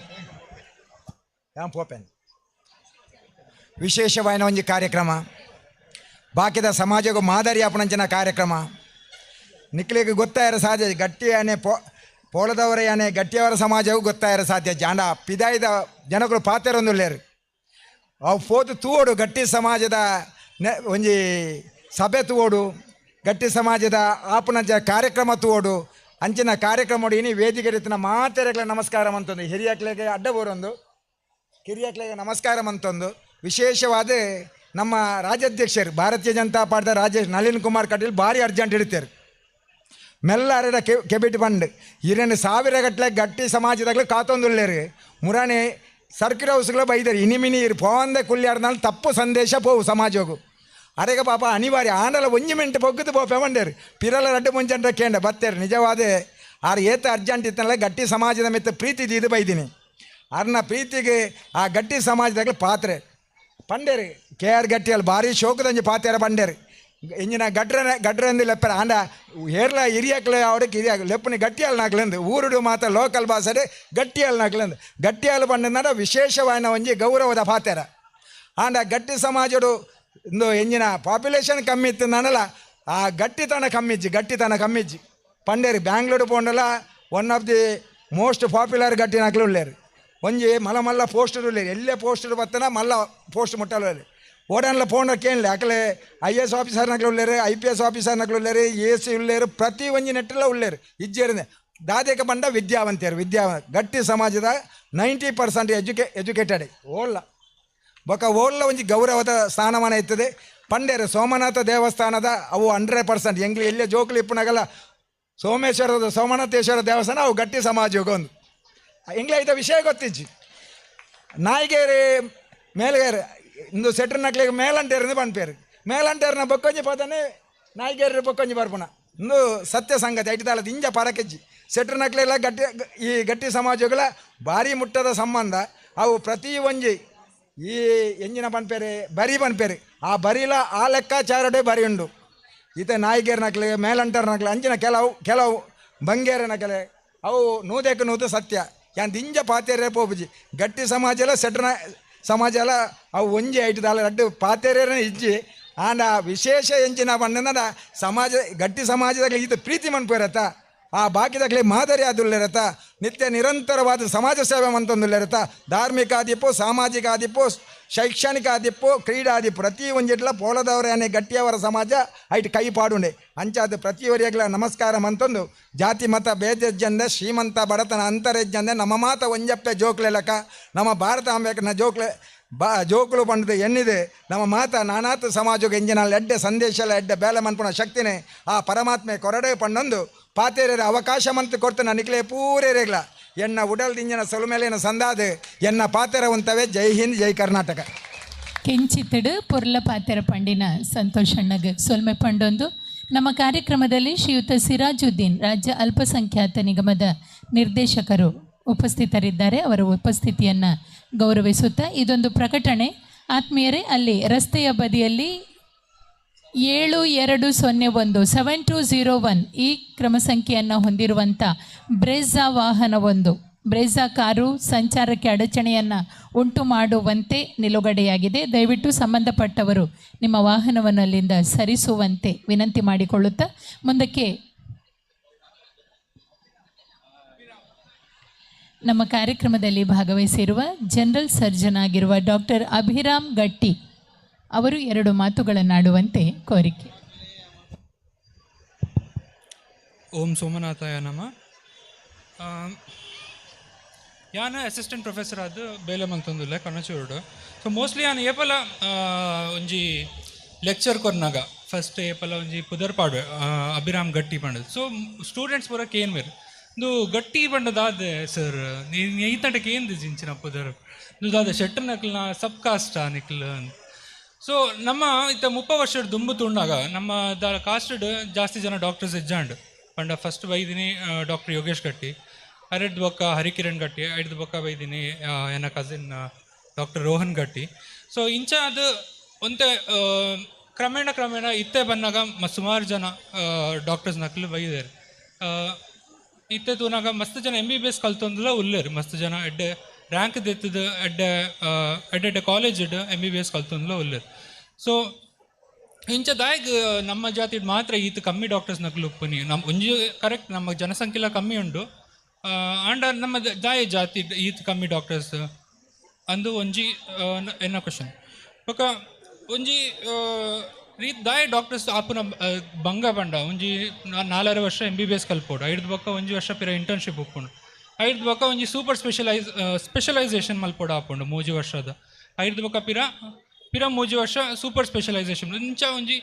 ವಿಶೇಷವಾದ ಒಂದು ಕಾರ್ಯಕ್ರಮ, ಬಾಕಿದ ಸಮಾಜಕ್ಕೂ ಮಾದರಿ ಅಪನಂಚಿನ ಕಾರ್ಯಕ್ರಮ. ನಿಕ್ಲಿಗೆ ಗೊತ್ತಾಯಿರ ಸಾಧ್ಯ ಗಟ್ಟಿಯಾನೆ ಪೋಳದವರ ಯಾನೆ ಗಟ್ಟಿಯವರ ಸಮಾಜವೂ ಗೊತ್ತಾಯಿರ ಸಾಧ್ಯ. ಜಾಂಡ ಪಿದಾಯ್ದ ಜನಗಳು ಪಾತೆರೊಂದುಲ್ಲೇರು ಅವು ಪೋದು ತೂವೋಡು ಗಟ್ಟಿ ಸಮಾಜದ ಒಂಜಿ ಸಭೆ ತೂವೋಡು, ಗಟ್ಟಿ ಸಮಾಜದ ಆಪನಂಚ ಕಾರ್ಯಕ್ರಮ ತೂವೋಡು. ಅಂಚಿನ ಕಾರ್ಯಕ್ರಮ ಇನಿ ವೇದಿಕೆ ರೀತಿನ ಮಾತೆರೆಗಳ ನಮಸ್ಕಾರ ಅಂತಂದು, ಹಿರಿಯಕ್ಲಿಗೆ ಅಡ್ಡ ಬೋರೊಂದು, ಕಿರಿಯಕ್ಲಿಗೆ ನಮಸ್ಕಾರ ಅಂತಂದು. ವಿಶೇಷವಾದ ನಮ್ಮ ರಾಜ್ಯಾಧ್ಯಕ್ಷರು ಭಾರತೀಯ ಜನತಾ ಪಾರ್ಟಿಯ ರಾಜೇಶ್ ನಳಿನ್ ಕುಮಾರ್ ಕಟೀಲ್ ಭಾರಿ ಅರ್ಜೆಂಟ್ ಹಿಡಿತಾರೆ. ಮೆಲ್ಲ ಅರೆಡ ಕೆಬಿಟ್ ಬಂಡ್ 2,000 ಗಟ್ಟಲೆ ಗಟ್ಟಿ ಸಮಾಜದಾಗಲೂ ಕಾತೊಂದುಳ್ಳೇರು. ಮುರಾಣಿ ಸರ್ಕಿಟ್ ಹೌಸ್ಗಳು ಬೈದಾರೆ ಇನಿಮಿನಿ ಇರು ಪೋಂದೆ ಕುಲ್ಯಾರ್ನಾಲ್ ತಪ್ಪು ಸಂದೇಶ ಪೋವು ಸಮಾಜಗೂ. ಅರೆಗ ಪಾಪ ಅನಿವಾರ್ಯ ಆಂಡಲ ಒಂಜಿ ಮಿಂಟ್ ಪೊಗ್ಗುದು ಪೋಪೆ ಬಂಡೇರು ಪಿರಲ ರಡ್ಡು ಮುಂಚೆಂಡ್ರೆ ಕೇಂಡ ಬತ್ತೇರು. ನಿಜವಾದ ಆರು ಏತ ಅರ್ಜೆಂಟ್ ಇತ್ತನಲ್ಲ ಗಟ್ಟಿ ಸಮಾಜದ ಮಿತ್ತ ಪ್ರೀತಿ ದೀದು ಬೈದಿನಿ. ಅರ್ನ ಪ್ರೀತಿಗೆ ಆ ಗಟ್ಟಿ ಸಮಾಜದಾಗಲೂ ಪಾತ್ರೆ ಪಂಡೇರು ಕೆ ಆರ್ ಗಟ್ಟಿಯಲ್ಲಿ ಭಾರಿ ಶೋಕದಂಜಿ ಪಾತ್ರೆ ಪಂಡೇರು. ಇಂಜಿನ ಗಡ್ರನೆ ಗಡ್ರಂದು ಲೆಪ್ಪರ ಆಂಡ ಏರ್ಲ ಹಿರಿಯಕ್ಲೆ ಅವಡಿಗೆ ಹಿರಿಯ ಲೆಪ್ಪನಿ ಗಟ್ಟಿಯಾಲ್ ನಾಕ್ಲೆಂದು ಊರುಡು ಮಾತ್ರ ಲೋಕಲ್ ಭಾಷೆ ಗಟ್ಟಿಯಾಲ್ ನಾಕ್ಲೆಂದು ಗಟ್ಟಿಯಾಲು ಪಂಡಂದ ವಿಶೇಷವಾದ ಒಂಜಿ ಗೌರವದ ಪಾತೆರ. ಆಂಡ ಗಟ್ಟಿ ಸಮಾಜಡು ಇಂದು ಎಂಜಿನ ಪಾಪ್ಯುಲೇಷನ್ ಕಮ್ಮಿ ಇತ್ತು ನಾನಲ್ಲ ಆ ಗಟ್ಟಿತನ ಕಮ್ಮಿಜ್ಜಿ ಗಟ್ಟಿತನ ಕಮ್ಮಿಜ್ಜಿ ಪಂಡೇರು. Bangalore ಪೋಂಡಲ one of the most popular ಗಟ್ಟಿ ನಾಕ್ಲು ಉಳ್ಳೇರು. ಒಂಜಿ ಮಲ್ಲ ಮಲ್ಲ ಪೋಸ್ಟರ್ ಉಳ್ಳೇರು, ಎಲ್ಲೇ ಪೋಸ್ಟರ್ ಬತ್ತನ ಮಲ್ಲ ಪೋಸ್ಟ್ ಮುಟ್ಟಲು ಓಡನ್ಲ ಪೋಂಡ ಕೇಳಲಿ ಅಕಲೆ I A S officer ನಕ್ಲು ಉಳ್ಳೇರು, I P S officer ನಕ್ಲು ಉಳ್ಳೇರು, ಎ ಸಿ ಉಳ್ಳೇರು, ಪ್ರತಿ ಒಂಜಿ ನೆಟ್ಟೆಲ್ಲ ಉಳ್ಳೇರು. ಇಜ್ಜೇರಿದೆ ದಾದೇಕ ಬಂಡ ವಿದ್ಯಾವಂತಿಯರು ಗಟ್ಟಿ ಸಮಾಜದ 90% ಎಜುಕೇಟೆಡ್ ಓಲ್ಲ ಬೊಕ ಓಲ್ಲ ಒಂಜಿ ಗೌರವದ ಸ್ಥಾನಮಾನ ಇರ್ತದೆ. ಪಂಡೇರು ಸೋಮನಾಥ ದೇವಸ್ಥಾನದ ಅವು 100% ಎಂಗ್ಲಿ ಎಲ್ಲೇ ಜೋಕ್ಲಿ ಇಪ್ಪುನಾಗಲ್ಲ ಸೋಮೇಶ್ವರದ ಸೋಮನಾಥೇಶ್ವರ ದೇವಸ್ಥಾನ ಅವು ಗಟ್ಟಿ ಸಮಾಜಕ್ಕೆ ಒಂದು ಎಂಗ್ಲೇ ಐತ ವಿಷಯ ಗೊತ್ತಿಜ್ಜಿ. ನಾಯಿಗೇರಿ ಮೇಲ್ಗೇರಿ ಇಂದು ಸೆಟ್ರ್ ನಕ್ಲಿಗೆ ಮೇಲಂಟೇರಿಂದ ಪನ್ಪೇರು ಮೇಲಂಟೇರಿನ ಬೊಕ್ಕೊಂಜಿ ಪದನೆ ನಾಯಿಗೇರಿ ಬೊಕ್ಕೊಂಜಿ ಬರ್ಪುಣ ಇಂದು ಸತ್ಯ ಸಂಗತಿ ಐಟಿದಾಳದ ಇಂಜ ಪರಕೆಜ್ಜಿ. ಸೆಟ್ರ್ ನಕ್ಲೆಲ್ಲ ಗಟ್ಟಿ ಈ ಗಟ್ಟಿ ಸಮಾಜಗಳ ಭಾರಿ ಮುಟ್ಟದ ಸಂಬಂಧ. ಅವು ಪ್ರತಿ ಒಂಜಿ ಈ ಎಂಜಿನ ಪನ್ಪೇರೆ ಬರಿ ಪನ್ಪೇರು ಆ ಬರಿಲ ಆ ಲೆಕ್ಕಾಚಾರಡೇ ಬರಿ ಉಂಡು ಈತ ನಾಯಿಗೇರ್ನಕ್ಲೆ ಮೇಲಂಟರ್ನಕ್ಲೆ ಅಂಚಿನ ಕೆಲವು ಕೆಲವು ಬಂಗೇರನಕಲೆ ಅವು ನೂದಕ್ಕೆ ನೂದು ಸತ್ಯ ಯಾನ್ ದಿಂಜ ಪಾತೇರೇ ಪೋಪುಜಿ ಗಟ್ಟಿ ಸಮಾಜ ಎಲ್ಲ ಸೆಟ್ರನ ಸಮಾಜ ಎಲ್ಲ ಅವು ಒಂಜಿ ಐಟು ದಾಲ ರಡ್ಡು ಪಾತೇರೇನೆ ಇಜ್ಜಿ ಆಂಡ ವಿಶೇಷ ಎಂಚಿನ ಪಂಡ ಸಮಾಜ ಗಟ್ಟಿ ಸಮಾಜದಾಗ ಈತ ಪ್ರೀತಿ ಮನ್ಪೇರತ್ತ ಆ ಬಾಕಿದಾಗಲೇ ಮಾದರಿ ಆದುಲ್ಲಿರತ್ತ ನಿತ್ಯ ನಿರಂತರವಾದ ಸಮಾಜ ಸೇವೆ ಮಂತೊಂದುಲ್ಲಿರತ್ತ ಧಾರ್ಮಿಕ ಆದಿಪ್ಪು ಸಾಮಾಜಿಕ ಆದಿಪ್ಪು ಶೈಕ್ಷಣಿಕ ಆದಿಪ್ಪು ಕ್ರೀಡಾದಿಪ್ಪು ಪ್ರತಿ ಒಂಜಿಟ್ಲ ಪೋಲದವರೇ ಗಟ್ಟಿಯವರ ಸಮಾಜ ಐಟ್ ಕೈ ಪಾಡುಂಡೆ ಅಂಚಾದ ಪ್ರತಿಯೊರಿಯಗ್ಲ ನಮಸ್ಕಾರ ಮಂತೊಂದು ಜಾತಿ ಮತ ಭೇದಜ್ಜಂದೆ ಶ್ರೀಮಂತ ಬಡತನ ಅಂತರೆಜ್ಜಂದೆ ನಮ್ಮ ಮಾತ ಒಂಜಪ್ಪೆ ಜೋಕ್ಲೆಲಕ ನಮ್ಮ ಭಾರತ ಅಂಬೇಕನ ಜೋಕ್ಲೆ ಬಾ ಜೋಕುಲು ಪಂಡದು ಎನ್ನಿದೆ ನಮ್ಮ ಮಾತ ನಾನಾತ ಸಮಾಜಕ್ಕೆ ಎಂಜಿನಲ್ಲಿ ಎಡ್ಡೆ ಸಂದೇಶ ಎಲ್ಲ ಎಡ್ಡೆ ಬೇಲೆ ಮನ್ಪುನ ಶಕ್ತಿನೇ ಆ ಪರಮಾತ್ಮೆ ಕೊರಡೆ ಪಂಡೊಂದು ಪಾತೇರ ಅವಕಾಶ ಮಂತ್ ಕೊಡ್ತಾನ ನಿಕ್ಲೆ ಪೂರೇರೆಗ್ಲ ಎನ್ನ ಉಡಲ್ ದಿಂಜನ ಸೊಲುಮೇಲಿನ ಸಂದಾದು ಎನ್ನ ಪಾತೆರ ಉಂತವೆ. ಜೈ ಹಿಂದ್, ಜೈ ಕರ್ನಾಟಕ. ಕೆಂಚಿತ್ತಡು ಪೊರ್ಲ ಪಾತೆರ ಪಂಡಿನ ಸಂತೋಷ್ ಅಣ್ಣಗ್ ಸೊಲ್ಮೆ ಪಂಡೊಂದು ನಮ್ಮ ಕಾರ್ಯಕ್ರಮದಲ್ಲಿ ಶ್ರೀಯುತ ಸಿರಾಜುದ್ದೀನ್ ರಾಜ್ಯ ಅಲ್ಪಸಂಖ್ಯಾತ ನಿಗಮದ ನಿರ್ದೇಶಕರು ಉಪಸ್ಥಿತರಿದ್ದಾರೆ. ಅವರ ಉಪಸ್ಥಿತಿಯನ್ನು ಗೌರವಿಸುತ್ತಾ ಇದೊಂದು ಪ್ರಕಟಣೆ. ಆತ್ಮೀಯರೇ, ಅಲ್ಲಿ ರಸ್ತೆಯ ಬದಿಯಲ್ಲಿ 7201 7201 ಈ ಕ್ರಮ ಸಂಖ್ಯೆಯನ್ನು ಹೊಂದಿರುವಂಥ ಬ್ರೇಜಾ ವಾಹನವೊಂದು, ಬ್ರೇಜಾ ಕಾರು ಸಂಚಾರಕ್ಕೆ ಅಡಚಣೆಯನ್ನು ಉಂಟು ಮಾಡುವಂತೆ ನಿಲುಗಡೆಯಾಗಿದೆ. ದಯವಿಟ್ಟು ಸಂಬಂಧಪಟ್ಟವರು ನಿಮ್ಮ ವಾಹನವನ್ನು ಅಲ್ಲಿಂದ ಸರಿಸುವಂತೆ ವಿನಂತಿ ಮಾಡಿಕೊಳ್ಳುತ್ತಾ ಮುಂದಕ್ಕೆ ನಮ್ಮ ಕಾರ್ಯಕ್ರಮದಲ್ಲಿ ಭಾಗವಹಿಸಿರುವ ಜನರಲ್ ಸರ್ಜನ್ ಆಗಿರುವ ಡಾಕ್ಟರ್ ಅಭಿರಾಮ್ ಗಟ್ಟಿ ಅವರು ಎರಡು ಮಾತುಗಳನ್ನಾಡುವಂತೆ ಕೋರಿಕೆ. ಓಂ ಸೋಮನಾಥಾಯ ನಮಃ. ಯಾನ್ ಅಸಿಸ್ಟೆಂಟ್ ಪ್ರೊಫೆಸರ್ ಆದ್ ಬೇಲೆ ಮಂತೊಂದುಲ್ಲೆ ಕಣಚೂರುಡು. ಸೊ ಮೋಸ್ಟ್ಲಿ ಯಾನ್ ಏಪಲ ಒಂಜಿ ಲೆಕ್ಚರ್ ಕೊರ್ನಾಗ ಫಸ್ಟ್ ಏಪಲ ಒಂಜಿ ಪುದರ್ ಪಾಡುವೆ ಅಭಿರಾಮ್ ಗಟ್ಟಿ ಪಂಡದು. ಸೊ ಸ್ಟೂಡೆಂಟ್ಸ್ ಪೂರ ಕೇನ್ವೇರ್ ಇಂದು ಗಟ್ಟಿ ಪಂಡದಾದೆ ಸರ್ ಈತಂಟಕ್ಕೆ ಏನು ಜಿಂಚಿನ ಪುದರ್ ಇಂದು ದಾದ ಶೆಟ್ಟರ್ ನಕ್ಲ್ನ ಸಬ್ ಕಾಸ್ಟಾ ನಿಕ್ಲ್. ಸೊ ನಮ್ಮ ಇತ್ತ 30 ವರ್ಷದ ದುಂಬು ತುಂಡಾಗ ನಮ್ಮ the ಕಾಸ್ಟೆಡ್ ಜಾಸ್ತಿ ಜನ ಡಾಕ್ಟರ್ಸ್ ಇಜ್ಜಾಂಡ್ ಪಂಡ ಫಸ್ಟ್ ಬೈದಿನಿ ಡಾಕ್ಟರ್ ಯೋಗೇಶ್ ಗಟ್ಟಿ, ಅರೆಡ್ ಬೊಕ್ಕ ಹರಿಕಿರಣ್ ಗಟ್ಟಿ, ಐದು ಬೊಕ್ಕ ಬೈದಿನಿ ಎನ್ನ ಕಸಿನ್ ಡಾಕ್ಟರ್ ರೋಹನ್ ಗಟ್ಟಿ. ಸೊ ಇಂಚ ಅದು ಒಂತೆ ಕ್ರಮೇಣ ಕ್ರಮೇಣ ಇತ್ತೆ ಬಂದಾಗ ಸುಮಾರು ಜನ ಡಾಕ್ಟರ್ಸ್ ನಕ್ಲು ಬೈದಾರೆ. ಇತ್ತೆ ತೂನಾಗ ಮಸ್ತ್ ಜನ ಎಮ್ ಬಿ ಬಿ ಎಸ್ ಕಲ್ತೊಂದುಲ ಉಲ್ಲೇರು, ಮಸ್ತ್ ಜನ ಎಡ್ಡೆ ರ್ಯಾಂಕ್ ದೆತ್ತದ ಎಡ್ಡೆ ಎಡ್ಡೆ college M B B S ಕಲ್ತೊಂದುಲ ಉಲ್ಲೇರು. ಸೊ ಇಂಚ ದಾಯಗ್ ನಮ್ಮ ಜಾತಿ ಮಾತ್ರ ಈತ ಕಮ್ಮಿ ಡಾಕ್ಟರ್ಸ್ ನಕ್ಲು ಉಪ್ಪುನಿ ನಮ್ಮ ಒಂಜಿ ಕರೆಕ್ಟ್ ನಮ್ಮ ಜನಸಂಖ್ಯೆಲ ಕಮ್ಮಿ ಉಂಡು ಆಂಡ ನಮ್ಮ ದಾಯ ಜಾತಿ ಈತ ಕಮ್ಮಿ ಡಾಕ್ಟರ್ಸ್ ಅಂದು ಒಂಜಿ ಎನ್ನ ಕ್ವಶನ್. ಬೊಕ ಒಂಜಿ ರೀತ್ ದಾಯ ಡಾಕ್ಟರ್ಸ್ ಆಪುನ ಬಂಗ ಬಂಡ ಒಂಜಿ 4.5 ವರ್ಷ ಎಮ್ ಬಿ ಬಿ ಎಸ್ ಕಲ್ಪೋಡು, ಐದು ಬೊಕ್ಕ ಒಂಜಿ ವರ್ಷ ಪಿರ ಇಂಟರ್ನ್ಶಿಪ್ ಉಪ್ಪುಂಡು, ಐದು ಬೊಕ್ಕ ಒಂಜಿ ಸೂಪರ್ ಸ್ಪೆಷಲೈಸೇಷನ್ ಮಲ್ಪೋಡು ಆಪುಂಡು 3 ವರ್ಷದ, ಐದು ಬೊಕ್ಕ ಪಿರ ಪಿರ 3 ವರ್ಷ ಸೂಪರ್ ಸ್ಪೆಷಲೈಸೇಷನ್ ಇಂಚ ಒಂಜಿ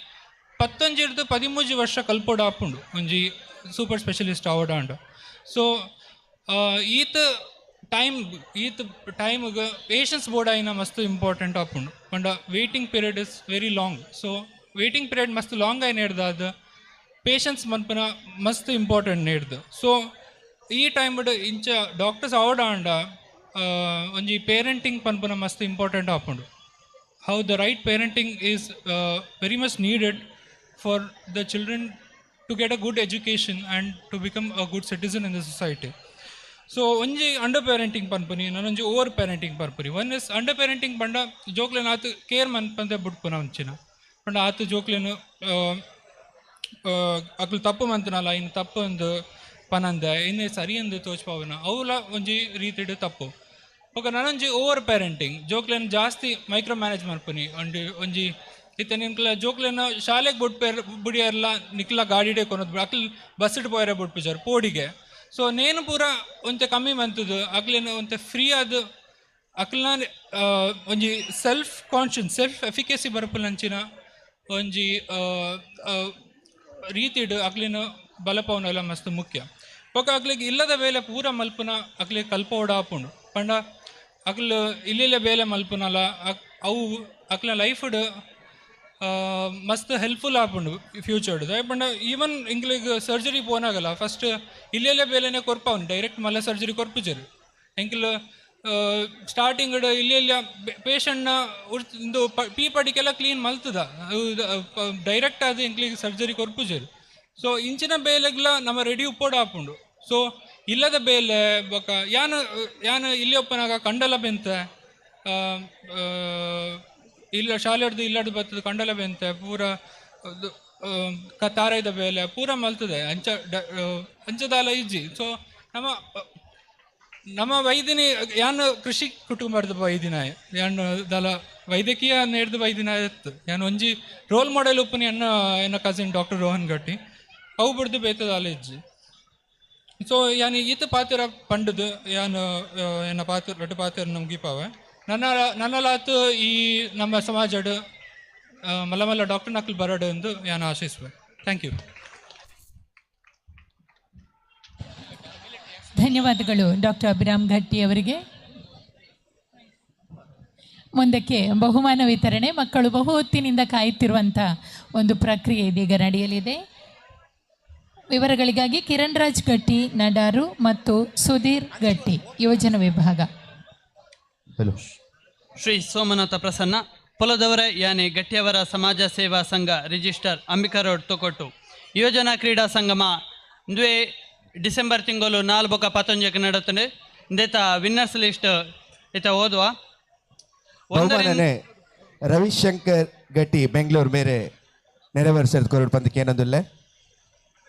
19 13 ವರ್ಷ ಕಲ್ಪೋಡು ಆಪುಂಡು ಒಂಜಿ ಸೂಪರ್ ಸ್ಪೆಷಲಿಸ್ಟ್ ಆವಡಾಂಡು. ಸೊ ಈತ ಟೈಮ್ ಈತ ಟೈಮ್ಗೆ ಪೇಷನ್ಸ್ ಬೋರ್ಡ್ ಆಯಿನ ಮಸ್ತ್ ಇಂಪಾರ್ಟೆಂಟ್ ಆಪುಂಡು. ಪಂಡ waiting period is very long. So waiting period ಮಸ್ತ್ ಲಾಂಗ್ ಆಗಿ ನೇಡ್ದಾದ ಪೇಷನ್ಸ್ ಮನ್ಪುನ ಮಸ್ತ್ ಇಂಪಾರ್ಟೆಂಟ್ ನೇಡ್ದು. ಸೊ ಈ ಟೈಮ್ ಇಂಚ ಡಾಕ್ಟರ್ಸ್ ಆವಡಾಂಡ ಒಂಜಿ ಪೇರೆಂಟಿಂಗ್ ಪನ್ಪುನ ಮಸ್ತ್ ಇಂಪಾರ್ಟೆಂಟ್ ಆಪುಂಡು. How the right parenting is very much needed for the children to get a good education and to become a good citizen in the society. So ಒಂಜಿ ಅಂಡರ್ ಪೇರೆಂಟಿಂಗ್ ಪನ್ಪುನಿ, ನಾನೊಂಜಿ ಓವರ್ ಪೇರೆಂಟಿಂಗ್ ಪನ್ಪುನಿ. ಒನ್ is under parenting ಪಂಡ ಜೋಕ್ಲೆನ್ ಆತು ಕೇರ್ ಮನ್ಪಂದೆ ಬುಡ್ಪುನ ಒಂಚಿನ ಪಂಡ ಆತು ಜೋಕ್ಲೆನ್ ಅಕ್ಲು ತಪ್ಪು ಮಂತನಲ್ಲ ಇನ್ನು ತಪ್ಪು ಒಂದು ಪನಂದೆ ಇನ್ನು ಸರಿ ಅಂದು ತೋಚ್ಪಾವನ ಅವಲ ಒಂಜಿ ರೀತಿಡ್ ತಪ್ಪು. ಬೊಕ ನಾನೊಂಜಿ ಓವರ್ ಪೇರೆಂಟಿಂಗ್ ಜೋಕ್ಲೆನ್ ಜಾಸ್ತಿ ಮೈಕ್ರೋ ಮ್ಯಾನೇಜ್ ಮನ್ಪುನಿ. ಒಂಜಿ ಒಂಜಿ ಇತ್ತೆ ನಿನ್ಕ್ಲ ಜೋಕ್ಲೆನ ಶಾಲೆಗೆ ಬುಡ್ಪೇರ್ ಬುಡಿಯರ್ಲ ನಿಕ್ಲ ಗಾಡಿಡೇ ಕೊನೋದು ಅಕ್ಲು ಬಸ್ ಪೋಯರೆ ಬುಡ್ಪಿಜಾರ್ ಪೋಡಿಗೆ. ಸೊ ನೇನು ಪೂರ ಒಂತೆ ಕಮ್ಮಿ ಮಂತದ್ದು ಅಕ್ಲೇನು ಒಂತೆ ಫ್ರೀ ಆದ ಅಕ್ಲನ ಒಂಜಿ ಸೆಲ್ಫ್ ಕಾನ್ಷಿಯನ್ಸ್ ಸೆಲ್ಫ್ ಎಫಿಕಸಿ ಬರಪುಲಂಚಿನ ಒಂಜಿ ರೀತಿಡ್ ಅಕ್ಲಿನ ಬಲಪವನೆಲ್ಲ ಮಸ್ತ್ ಮುಖ್ಯ. ಬೊಕ ಅಕ್ಲಿಗೆ ಇಲ್ಲದ ಬೇಲೆ ಪೂರ ಮಲ್ಪುನ ಅಕ್ಲಿಗೆ ಕಲ್ಪೋಡ ಆಪುಂಡು. ಪಂಡ ಅಕ್ಲು ಇಲ್ಲಿಲ್ಲ ಬೇಲೆ ಮಲ್ಪುನಲ್ಲ ಅವು ಅಕ್ಲ ಲೈಫ್ಡ್ ಮಸ್ತ್ ಹೆಲ್ಪ್ಫುಲ್ ಆಪುಂಡು ಫ್ಯೂಚರ್ಡ್. ಪಂಡ ಈವನ್ ಇಂಗ್ಲಿಗ್ ಸರ್ಜರಿ ಪೋನಾಗಲ್ಲ ಫಸ್ಟ್ ಇಲ್ಲೆಲ್ಲ ಬೇಲೆನೇ ಕೊರ್ಪವನು ಡೈರೆಕ್ಟ್ ಮಲ್ಲ ಸರ್ಜರಿ ಕೊರ್ಪುಜರು ಎಂಕ್ಲು ಸ್ಟಾರ್ಟಿಂಗ್ ಇಲ್ಲಿ ಇಲ್ಲಿ ಪೇಷಂಟ್ನ ಉಂದು ಪೀ ಪಡಿಕೆಲ್ಲ ಕ್ಲೀನ್ ಮಲ್ತದ, ಡೈರೆಕ್ಟ್ ಆದ್ ಎಂಕ್ಲಿಗೆ ಸರ್ಜರಿ ಕೊರ್ಪುಜೆರ್. ಸೊ ಇಂಚಿನ ಬೇಲೆಗ್ಲ ನಮ್ಮ ರೆಡಿ ಉಪ್ಪೋಡು ಆಪುಂಡು. ಸೊ ಇಲ್ಲದ ಬೇಲೆ ಬೊಕ ಯಾನ್ ಯಾನ್ ಇಲ್ಲಿ ಒಪ್ಪನಾಗ ಕಂಡಲ ಬೆಂತೆ, ಇಲ್ಲ ಶಾಲೆಡ್ದು ಇಲ್ಲಡ್ದು ಬತ್ತದ ಕಂಡಲ ಬೆಂತೆ ಪೂರ ತಾರಾಯ್ದ ಬೇಲೆ ಪೂರ ಮಲ್ತದೆ ಅಂಚ ಅಂಚದಾಲ ಇಜ್ಜಿ. ಸೊ ನಮ್ಮ ನಮ್ಮ ವೈದ್ಯನಿ ಯಾನ್ ಕೃಷಿ ಕುಟುಂಬದ ವೈದ್ಯನ, ಯಾನ್ ದಾಲ ವೈದ್ಯಕೀಯ ನೇಡ್ದು ವೈದ್ಯನ ಇತ್ತು. ಯಾನ್ ಒಂಜಿ ರೋಲ್ ಮಾಡೆಲ್ ಉಪ್ಪುನಿ ಎನ್ನ ಎನ್ನ ಕಸಿನ್ ಡಾಕ್ಟರ್ ರೋಹನ್ ಗಟ್ಟಿ, ಅವು ಬುಡ್ದು ಬೇತದಾಲ ಇಜ್ಜಿ. ಸೊ ಯಾನ್ ಈತ ಪಾತ್ರ ಪಂಡದು ಯಾನ್ ಎನ್ನ ಪಾತ್ರ ರಡ್ಡು ಪಾತ್ರ ಮುಗಿಪಾವೆ. ನನ್ನ ನನ್ನಲಾತು ಈ ನಮ್ಮ ಸಮಾಜಡ್ ಮಲ್ಲ ಮಲ್ಲ ಡಾಕ್ಟರ್ ನಕಲ್ ಬರಡು ಎಂದು ಯಾನ್ ಆಶಿಸುವೆ. Thank you. ಧನ್ಯವಾದಗಳು ಡಾಕ್ಟರ್ ಅಭಿರಾಮ್ ಗಟ್ಟಿ ಅವರಿಗೆ. ಮುಂದಕ್ಕೆ ಬಹುಮಾನ ವಿತರಣೆ, ಮಕ್ಕಳು ಬಹು ಹೊತ್ತಿನಿಂದ ಕಾಯುತ್ತಿರುವಂಥ ಒಂದು ಪ್ರಕ್ರಿಯೆ ಇದೀಗ ನಡೆಯಲಿದೆ. ವಿವರಗಳಿಗಾಗಿ ಕಿರಣ್ ರಾಜ್ ಗಟ್ಟಿ ನಡಾರು ಮತ್ತು ಸುಧೀರ್ ಗಟ್ಟಿ, ಯೋಜನಾ ವಿಭಾಗ. ಶ್ರೀ ಸೋಮನಾಥ ಪ್ರಸನ್ನ ಪೊಲದವರ ಯಾನೆ ಗಟ್ಟಿಯವರ ಸಮಾಜ ಸೇವಾ ಸಂಘ ರಿಜಿಸ್ಟರ್ ಅಂಬಿಕಾ ರೋಡ್ ತೊಕೊಟ್ಟು. ಯೋಜನಾ ಕ್ರೀಡಾ ಸಂಗಮ ದ್ವೇ ಡಿಸೆಂಬರ್ ತಿಂಗಳು 4 ಪತ್ತೊಂಜಕ್ಕೆ ನಡತದೆ. ಇಂದೇತ ವಿನ್ನರ್ಸ್ ಲಿಸ್ಟ್ ಇತ ಓದುವ. ರವಿಶಂಕರ್ ಗಟ್ಟಿ ಬೆಂಗಳೂರು ಮೇರೆ ನೆರವೇರಿಸಿದ ಕೊರಡು ಪಂದಕ್ಕೆ ಏನೊಂದಿಲ್ಲ.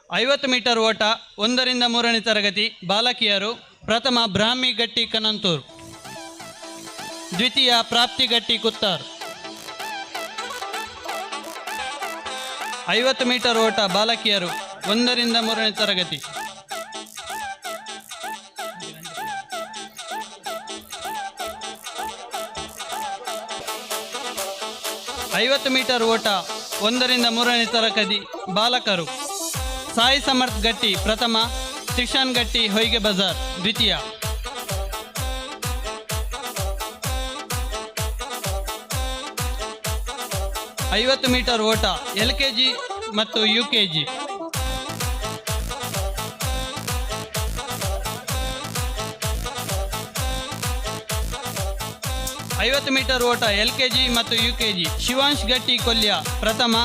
50 ಮೀಟರ್ ಓಟ 1 ರಿಂದ 3ನೇ ತರಗತಿ ಬಾಲಕಿಯರು ಪ್ರಥಮ ಬ್ರಾಹ್ಮಿ ಗಟ್ಟಿ ಕನಂತೂರು, ದ್ವಿತೀಯ ಪ್ರಾಪ್ತಿ ಗಟ್ಟಿ ಕುತ್ತಾರ್. 50 ಮೀಟರ್ ಓಟ ಬಾಲಕಿಯರು 1 ರಿಂದ 3ನೇ ತರಗತಿ. 50 ಮೀಟರ್ ಓಟ 1 ರಿಂದ 3ನೇ ತರಗತಿ ಬಾಲಕರು ಸಾಯಿ ಸಮರ್ಥ್ ಗಟ್ಟಿ ಪ್ರಥಮ, ತ್ರಿಶಾನ್ ಗಟ್ಟಿ ಹೊಯ್ಗೆ ಬಜಾರ್ ದ್ವಿತೀಯ. 50 ಮೀಟರ್ ಓಟ LKG ಮತ್ತು UKG. 50 metre ಓಟ LKG ಮತ್ತು UKG. Shivansh ಗಟ್ಟಿ ಕೊಲ್ಯ ಪ್ರಥಮ,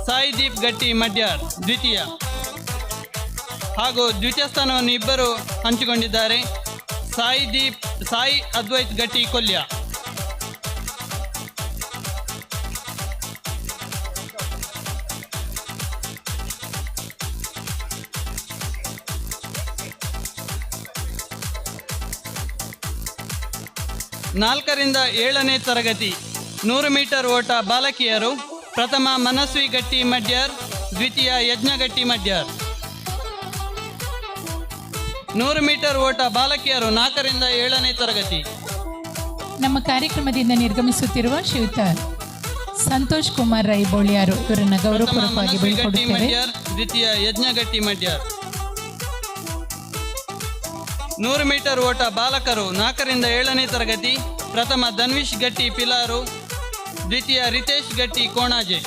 ಸಾಯಿದೀಪ್ ಗಟ್ಟಿ ಮಡ್ಯಾರ್ ದ್ವಿತೀಯ. ಹಾಗೂ ದ್ವಿತೀಯ ಸ್ಥಾನವನ್ನು ಇಬ್ಬರು ಹಂಚಿಕೊಂಡಿದ್ದಾರೆ, ಸಾಯಿ ಅದ್ವೈತ್ ಗಟ್ಟಿ ಕೊಲ್ಯ. 4 ರಿಂದ 7ನೇ ತರಗತಿ 100 ಮೀಟರ್ ಓಟ ಬಾಲಕಿಯರು ಪ್ರಥಮ ಮನಸ್ವಿ ಗಟ್ಟಿ ಮಡ್ಯಾರ್, ದ್ವಿತೀಯ ಯಜ್ಞಗಟ್ಟಿ ಮಡ್ಯಾರ್. 100 ಮೀಟರ್ ಓಟ ಬಾಲಕಿಯರು 4 ರಿಂದ 7ನೇ ತರಗತಿ. ನಮ್ಮ ಕಾರ್ಯಕ್ರಮದಿಂದ ನಿರ್ಗಮಿಸುತ್ತಿರುವ ಶ್ರೀಯುತ ಸಂತೋಷ್ ಕುಮಾರ್ ರೈ ಬೋಳಿಯಾರು ಇವರನ್ನು ಗೌರವಪೂರ್ವಕವಾಗಿ ಬೀಳ್ಕೊಡುತ್ತೇವೆ. ದ್ವಿತೀಯ ಯಜ್ಞಗಟ್ಟಿ ಮಡ್ಯಾರ್. 100 ಮೀಟರ್ ಓಟ ಬಾಲಕರು 4 ರಿಂದ 7ನೇ ತರಗತಿ ಪ್ರಥಮ ಧನ್ವಿಶ್ ಗಟ್ಟಿ ಪಿಲಾರು, ದ್ವಿತೀಯ ರಿತೇಶ್ ಗಟ್ಟಿ ಕೋಣಾಜೆ.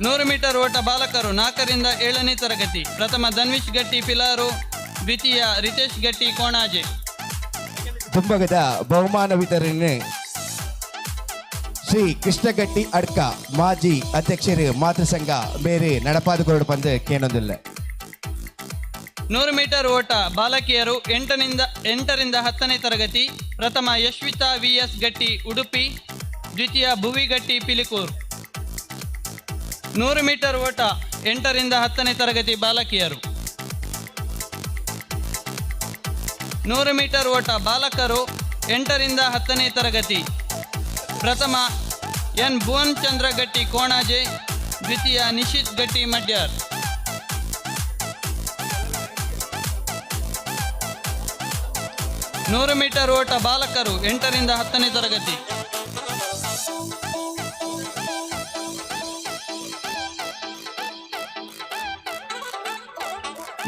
100 ಮೀಟರ್ ಓಟ ಬಾಲಕರು 4 ರಿಂದ 7ನೇ ತರಗತಿ ಪ್ರಥಮ ಧನ್ವಿಶ್ ಗಟ್ಟಿ ಪಿಲಾರು, ದ್ವಿತೀಯ ರಿತೇಶ್ ಗಟ್ಟಿ ಕೋಣಾಜೆ. ದುಂಬಗದ ಬಹುಮಾನ ವಿತರಣೆ ಶ್ರೀ ಕೃಷ್ಣಗಟ್ಟಿ ಅಡ್ಕ ಮಾಜಿ ಅಧ್ಯಕ್ಷರು ಮಾತೃಸಂಘ ಬೇರೆ ನಡಪಾದ ಪಂದ್ಯ ಕೇನೊಂದಿಲ್ಲ. 100 ಮೀಟರ್ ಓಟ ಬಾಲಕಿಯರು 8 ರಿಂದ 10ನೇ ತರಗತಿ ಪ್ರಥಮ ಯಶ್ವಿತಾ VS ಗಟ್ಟಿ ಉಡುಪಿ, ದ್ವಿತೀಯ ಭುವಿ ಗಟ್ಟಿ ಪಿಲಿಕೂರ್. 100 ಮೀಟರ್ ಓಟ 8 ರಿಂದ 10ನೇ ತರಗತಿ ಬಾಲಕಿಯರು. 100 ಮೀಟರ್ ಓಟ ಬಾಲಕರು 8 ರಿಂದ 10ನೇ ತರಗತಿ ಪ್ರಥಮ ಎನ್ ಭುವನ್ ಚಂದ್ರ ಗಟ್ಟಿ ಕೋಣಾಜೆ, ದ್ವಿತೀಯ ನಿಶಿತ್ ಗಟ್ಟಿ ಮಡ್ಯಾರ್. 100 ಮೀಟರ್ ಓಟ ಬಾಲಕರು 8 ರಿಂದ 10ನೇ ತರಗತಿ.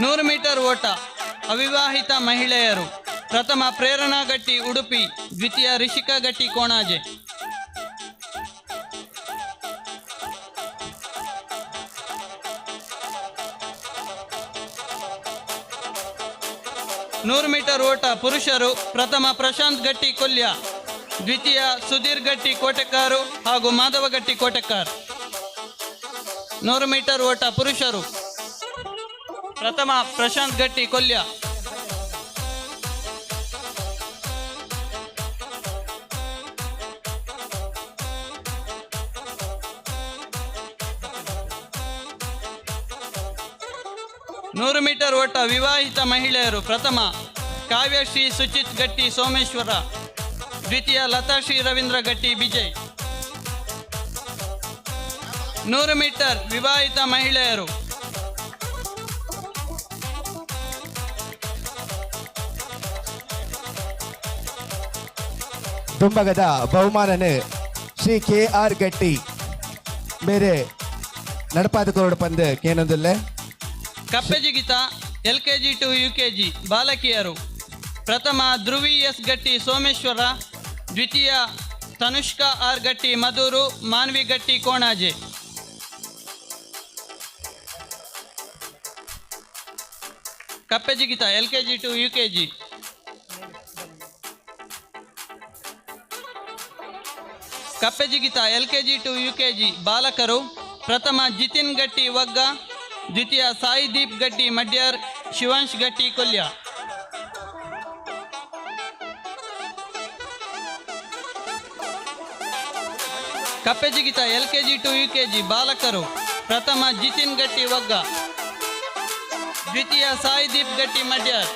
100 ಮೀಟರ್ ಓಟ ಅವಿವಾಹಿತ ಮಹಿಳೆಯರು ಪ್ರಥಮ ಪ್ರೇರಣಾ ಗಟ್ಟಿ ಉಡುಪಿ, ದ್ವಿತೀಯ ರಿಷಿಕಾ ಗಟ್ಟಿ ಕೋಣಾಜೆ. 100 ಮೀಟರ್ ಓಟ ಪುರುಷರು ಪ್ರಥಮ ಪ್ರಶಾಂತ್ ಗಟ್ಟಿ ಕೊಲ್ಯ, ದ್ವಿತೀಯ ಸುಧೀರ್ ಗಟ್ಟಿ ಕೋಟೆಕಾರು ಹಾಗೂ ಮಾಧವ ಗಟ್ಟಿ ಕೋಟೆಕಾರ್. 100 ಮೀಟರ್ ಓಟ ಪುರುಷರು ಪ್ರಥಮ ಪ್ರಶಾಂತ್ ಗಟ್ಟಿ ಕೊಲ್ಯ. 100 ಮೀಟರ್ ಓಟ ವಿವಾಹಿತ ಮಹಿಳೆಯರು ಪ್ರಥಮ ಕಾವ್ಯಶ್ರೀ ಸುಚಿತ್ ಗಟ್ಟಿ ಸೋಮೇಶ್ವರ, ದ್ವಿತೀಯ ಲತಾಶ್ರೀ ರವೀಂದ್ರ ಗಟ್ಟಿ ವಿಜಯ್. 100 ಮೀಟರ್ ವಿವಾಹಿತ ಮಹಿಳೆಯರು ದುಂಬಗದ ಬಹುಮಾನನೆ ಶ್ರೀ ಕೆ ಆರ್ ಗಟ್ಟಿ ಮೇರೆ ನಡಪಾದ ಕೊರಡು ಪಂದ್ ಕೇನೊಂದುಲ್ಲೆ. ಕಪ್ಪೆಜಿಗಿತ LKG to UKG ಬಾಲಕಿಯರು ಪ್ರಥಮ ಧ್ರುವಿ ಎಸ್ ಗಟ್ಟಿ ಸೋಮೇಶ್ವರ, ದ್ವಿತೀಯ ತನುಷ್ಕಾ ಆರ್ ಗಟ್ಟಿ ಮಧೂರು, ಮಾನ್ವಿ ಗಟ್ಟಿ Konaje. ಕಪ್ಪೆಜಿಗಿತ LKG to UKG. ಕಪ್ಪೆಜಿಗಿತ LKG to UKG ಬಾಲಕರು ಪ್ರಥಮ ಜಿತಿನ್ ಗಟ್ಟಿ ವಗ್ಗ, ದ್ವಿತೀಯ ಸಾಯಿದೀಪ್ ಗಟ್ಟಿ ಮಡ್ಯಾರ್, ಶಿವಾಂಶ್ ಗಟ್ಟಿ ಕೊಲ್ಯ. ಕಪ್ಪೆಜಿಗಿತ LKG to UKG ಬಾಲಕರು ಪ್ರಥಮ ಜಿತಿನ್ ಗಟ್ಟಿ ವಗ್ಗ, ದ್ವಿತೀಯ ಸಾಯಿದೀಪ್ ಗಟ್ಟಿ ಮಡ್ಯಾರ್.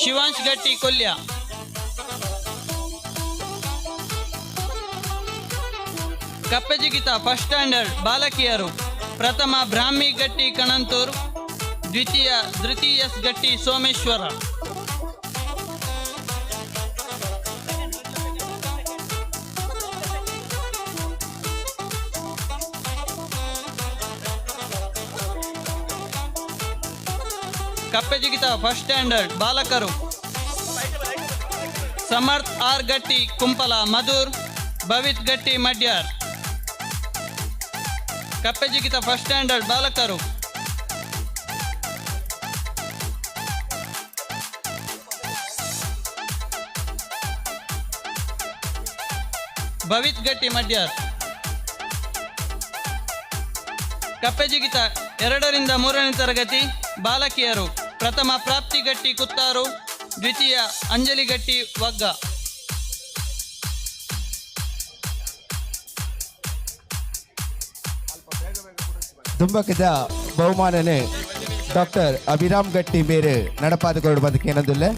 ಶಿವಾಂಶ್ ಗಟ್ಟಿ ಕೊಲ್ಯ. ಕಪ್ಪೆಜಿಗಿತ ಫಸ್ಟ್ ಸ್ಟ್ಯಾಂಡರ್ಡ್ ಬಾಲಕಿಯರು ಪ್ರಥಮ ಬ್ರಾಹ್ಮಿ ಗಟ್ಟಿ ಕಣಂತೂರ್, ದ್ವಿತೀಯ ಧೃತಿ ಎಸ್ ಗಟ್ಟಿ ಸೋಮೇಶ್ವರ. ಕಪ್ಪೆಜಿಗಿತ ಫಸ್ಟ್ ಸ್ಟ್ಯಾಂಡರ್ಡ್ ಬಾಲಕರು ಸಮರ್ಥ್ ಆರ್ ಗಟ್ಟಿ ಕುಂಪಲ ಮಧುರ್, ಭವಿತ್ ಗಟ್ಟಿ ಮಡ್ಯಾರ್. ಕಪ್ಪೆಜಿಗಿತ ಫಸ್ಟ್ ಸ್ಟ್ಯಾಂಡರ್ಡ್ ಬಾಲಕರು ಭವಿತ್ ಗಟ್ಟಿ ಮಡ್ಯಾರ್. ಕಪ್ಪೆಜಿಗಿತ 2 ರಿಂದ 3ನೇ ತರಗತಿ ಬಾಲಕಿಯರು ಪ್ರಥಮ ಪ್ರಾಪ್ತಿ ಗಟ್ಟಿ ಕುತ್ತಾರು, ದ್ವಿತೀಯ ಅಂಜಲಿ ಗಟ್ಟಿ ವಗ್ಗ. ದುಂಬಕದ ಬಹುಮಾನನೆ ಡಾಕ್ಟರ್ ಅಭಿರಾಮ್ ಗಟ್ಟಿ ಮೇರೆ ನಡಪಾದ ಕೊರಡು ಬಂದಕ್ಕೆ ಏನಂದುಲ್ಲೆ.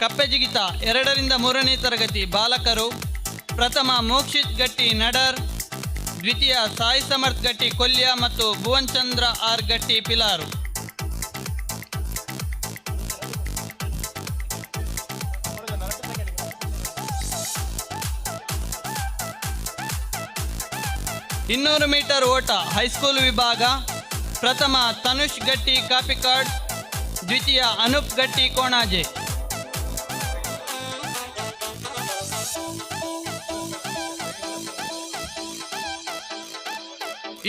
ಕಪ್ಪೆಜಿಗಿತ 2 ರಿಂದ 3ನೇ ತರಗತಿ ಬಾಲಕರು ಪ್ರಥಮ ಮೋಕ್ಷಿತ್ ಗಟ್ಟಿ ನಡರ್, ದ್ವಿತೀಯ ಸಾಯಿ ಸಮರ್ಥ್ ಗಟ್ಟಿ ಕೊಲ್ಯ ಮತ್ತು ಭುವನ್ ಚಂದ್ರ ಆರ್ ಗಟ್ಟಿ ಪಿಲಾರು. 200 ಮೀಟರ್ ಓಟ ಹೈಸ್ಕೂಲ್ ವಿಭಾಗ ಪ್ರಥಮ ತನುಷ್ ಗಟ್ಟಿ ಕಾಪಿಕಾಡ್, ದ್ವಿತೀಯ ಅನೂಪ್ ಗಟ್ಟಿ ಕೋಣಾಜೆ.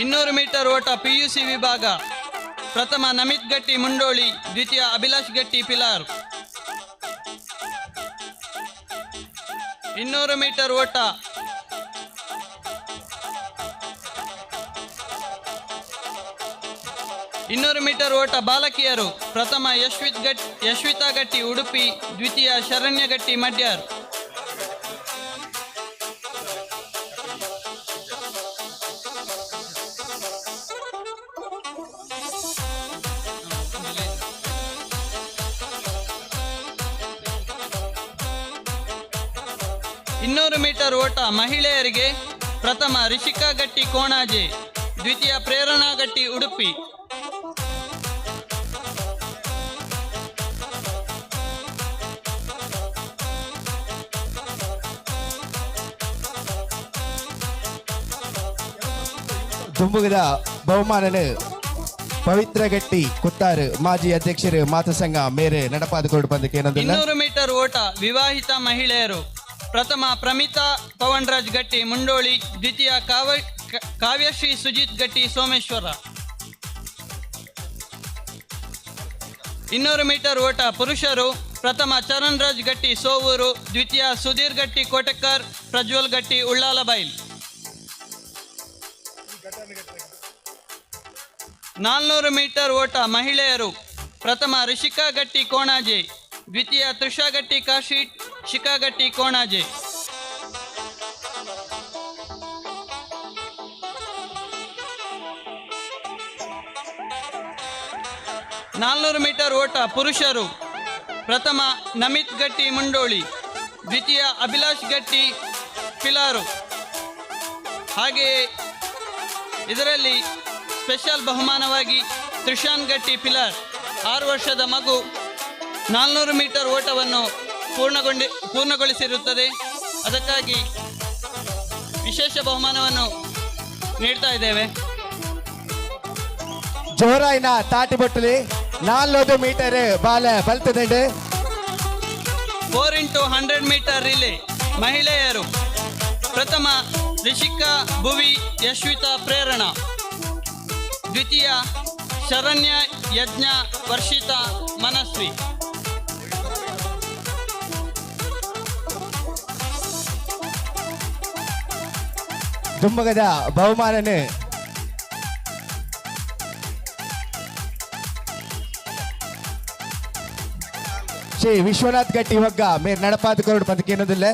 200 ಮೀಟರ್ ಓಟ ಪಿಯುಸಿ ವಿಭಾಗ ಪ್ರಥಮ ನಮಿತ್ ಗಟ್ಟಿ ಮುಂಡೋಳಿ, ದ್ವಿತೀಯ ಅಭಿಲಾಷ್ ಗಟ್ಟಿ ಪಿಲಾರ್. 200 ಮೀಟರ್ ಓಟ 200 ಮೀಟರ್ ಓಟ ಬಾಲಕಿಯರು ಪ್ರಥಮ ಯಶ್ವಿತಾ ಗಟ್ಟಿ ಉಡುಪಿ, ದ್ವಿತೀಯ ಶರಣ್ಯ ಗಟ್ಟಿ ಮಡ್ಯಾರ್. 200 ಮೀಟರ್ ಓಟ ಮಹಿಳೆಯರಿಗೆ ಪ್ರಥಮ ರಿಷಿಕಾ ಗಟ್ಟಿ ಕೋಣಾಜೆ, ದ್ವಿತೀಯ ಪ್ರೇರಣಾ ಗಟ್ಟಿ ಉಡುಪಿ. ದುಂಬುಗದ ಬಹುಮಾನನು ಪವಿತ್ರ ಗಟ್ಟಿ ಕುತ್ತಾರು ಮಾಜಿ ಅಧ್ಯಕ್ಷರು ಮಾತೃ ಸಂಘ ಮೇರೆ ನಡಪಾದ ಕೊರಡು ಬಂದಕ್ಕೆ ಏನಂದಿಲ್ಲ. 200 ಮೀಟರ್ ಓಟ ವಿವಾಹಿತ ಮಹಿಳೆಯರು ಪ್ರಥಮ ಪ್ರಮಿತಾ ಪವನ್ರಾಜ್ ಗಟ್ಟಿ ಮುಂಡೋಳಿ, ದ್ವಿತೀಯ ಕಾವ್ಯಶ್ರೀ ಸುಜಿತ್ ಗಟ್ಟಿ ಸೋಮೇಶ್ವರ. 200 ಮೀಟರ್ ಓಟ ಪುರುಷರು ಪ್ರಥಮ ಚರಣ್ರಾಜ್ ಗಟ್ಟಿ ಸೋವೂರು, ದ್ವಿತೀಯ ಸುಧೀರ್ ಗಟ್ಟಿ ಕೋಟೆಕರ್, ಪ್ರಜ್ವಲ್ ಗಟ್ಟಿ ಉಳ್ಳಾಲಬೈಲ್. 400 ಮೀಟರ್ ಓಟ ಮಹಿಳೆಯರು ಪ್ರಥಮ ರಿಷಿಕಾ ಗಟ್ಟಿ ಕೋಣಾಜೆ, ದ್ವಿತೀಯ ತೃಷಾ ಗಟ್ಟಿ ಕಾಶೀಟ್, ಶಿಖಾ ಗಟ್ಟಿ ಕೋಣಾಜೆ. 400 ಮೀಟರ್ ಓಟ ಪುರುಷರು ಪ್ರಥಮ ನಮಿತ್ ಗಟ್ಟಿ ಮುಂಡೋಳಿ, ದ್ವಿತೀಯ ಅಭಿಲಾಷ್ ಗಟ್ಟಿ ಪಿಲಾರು. ಹಾಗೆಯೇ ಇದರಲ್ಲಿ ಸ್ಪೆಷಲ್ ಬಹುಮಾನವಾಗಿ ತ್ರಿಶಾನ್ ಗಟ್ಟಿ ಪಿಲಾರ್ 6 ವರ್ಷದ ಮಗು 400 ಮೀಟರ್ ಓಟವನ್ನು ಪೂರ್ಣಗೊಳಿಸಿರುತ್ತದೆ. ಅದಕ್ಕಾಗಿ ವಿಶೇಷ ಬಹುಮಾನವನ್ನು ನೀಡ್ತಾ ಇದ್ದೇವೆ. ಜೋರಾಯಿನ ತಾಟಿ ಬೊಟ್ಟಲಿ 400 ಮೀಟರ್ ಬಾಲ ಬಲ್ತದಂಡು. 4 x 100 metre relay ಮಹಿಳೆಯರು ಪ್ರಥಮ ರಿಷಿಕಾ ಭುವಿ ಯಶ್ವಿತಾ ಪ್ರೇರಣಾ, ದ್ವಿತೀಯ ಶರಣ್ಯ ಯಜ್ಞ ವರ್ಷಿತಾ ಮನಸ್ವಿ. ದುಮ್ಮಗದ ಬಹುಮಾನನೆ ಶ್ರೀ ವಿಶ್ವನಾಥ್ ಗಟ್ಟಿ ಹೊಗ್ಗ ಮೇರ್ ನಡಪಾದ ಕೊರಡು ಪದಕೇನದಿಲ್ಲ.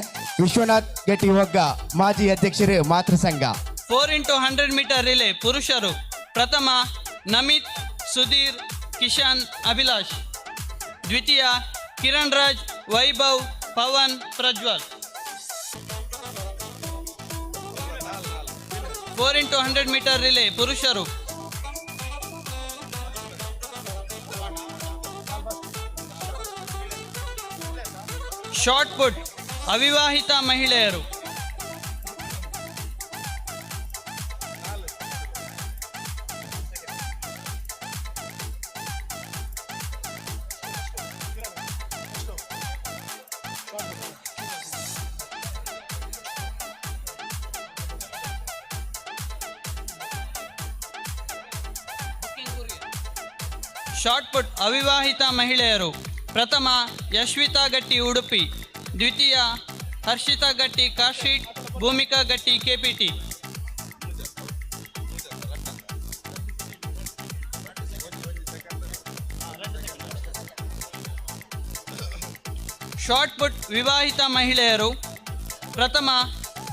ವಿಶ್ವನಾಥ್ ಗಟ್ಟಿ ಹೊಗ್ಗ ಮಾಜಿ ಅಧ್ಯಕ್ಷರು ಮಾತೃ ಸಂಘ. 4 x 100 metre relay ಪುರುಷರು ಪ್ರಥಮ ನಮಿತ್ ಸುಧೀರ್ ಕಿಶಾನ್ ಅಭಿಲಾಷ್, ದ್ವಿತೀಯ ಕಿರಣ್ ರಾಜ್ ವೈಭವ್ ಪವನ್ ಪ್ರಜ್ವಲ್. 4 x 100 metre relay ಪುರುಷರು ಶಾರ್ಟ್ ಪುಟ್ ಅವಿವಾಹಿತ ಮಹಿಳೆಯರು ಶಾರ್ಟ್ ಪುಟ್ ಅವಿವಾಹಿತ ಮಹಿಳೆಯರು ಪ್ರಥಮ ಯಶ್ವಿತಾ ಗಟ್ಟಿ ಉಡುಪಿ, ದ್ವಿತೀಯ ಹರ್ಷಿತಾ ಗಟ್ಟಿ ಕಾಶೀಟ್, ಭೂಮಿಕಾ ಗಟ್ಟಿ ಕೆಪಿಟಿ. ಶಾರ್ಟ್ ಪುಟ್ ವಿವಾಹಿತ ಮಹಿಳೆಯರು ಪ್ರಥಮ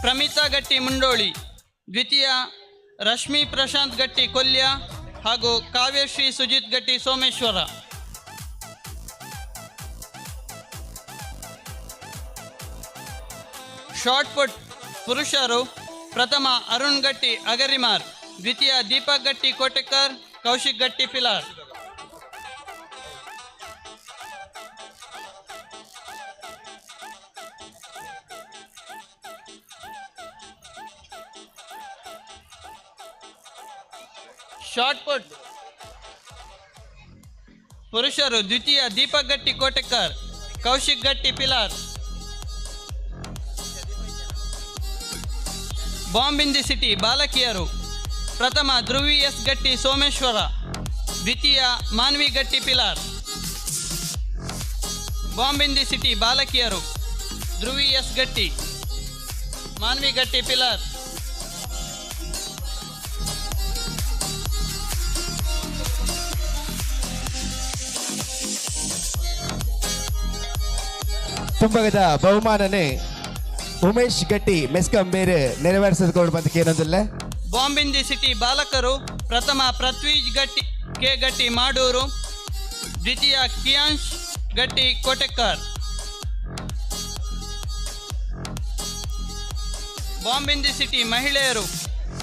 ಪ್ರಮಿತಾ ಗಟ್ಟಿ ಮುಂಡೋಳಿ, ದ್ವಿತೀಯ ರಶ್ಮಿ ಪ್ರಶಾಂತ್ ಗಟ್ಟಿ ಕೊಲ್ಯ ಹಾಗೂ ಕಾವ್ಯಶ್ರೀ ಸುಜಿತ್ ಗಟ್ಟಿ ಸೋಮೇಶ್ವರ. ಶಾರ್ಟ್ ಪುಟ್ ಪುರುಷರು ಪ್ರಥಮ ಅರುಣ್ ಗಟ್ಟಿ ಅಗರಿಮಾರ್, ದ್ವಿತೀಯ ದೀಪಕ್ ಗಟ್ಟಿ ಕೋಟೆಕರ್, ಕೌಶಿಕ್ ಗಟ್ಟಿ ಪಿಲಾರ್. ಶಾರ್ಟ್ ಪುಟ್ ಪುರುಷರು ದ್ವಿತೀಯ ದೀಪಕ್ ಗಟ್ಟಿ ಕೋಟೆಕರ್, ಕೌಶಿಕ್ ಗಟ್ಟಿ ಪಿಲಾರ್. ಬಾಂಬ್ ಇನ್ the city ಬಾಲಕಿಯರು ಪ್ರಥಮ ಧ್ರುವಿ ಎಸ್ ಗಟ್ಟಿ ಸೋಮೇಶ್ವರ, ದ್ವಿತೀಯ Manvi Gatti Pilar. Bomb in the city ಬಾಲಕಿಯರು Dhruvi S Gatti, Manvi Gatti Pilar. ತುಂಬಗದ ಬಹುಮಾನನೆ Umesh ಗಟ್ಟಿ ಮೆಸ್ಕಂಬೇರು ನೆರವೇರಿಸಿಕೊಂಡು ಬಂದಕ್ಕೆ ಏನೊಂದಿಲ್ಲ. ಬಾಂಬ್ ಇನ್ the city ಬಾಲಕರು ಪ್ರಥಮ ಪೃಥ್ವೀಜ್ ಗಟ್ಟಿ ಕೆ ಗಟ್ಟಿ ಮಾಡೂರು, ದ್ವಿತೀಯ Kiyansh Gatti Kotekar. Bomb in the city ಮಹಿಳೆಯರು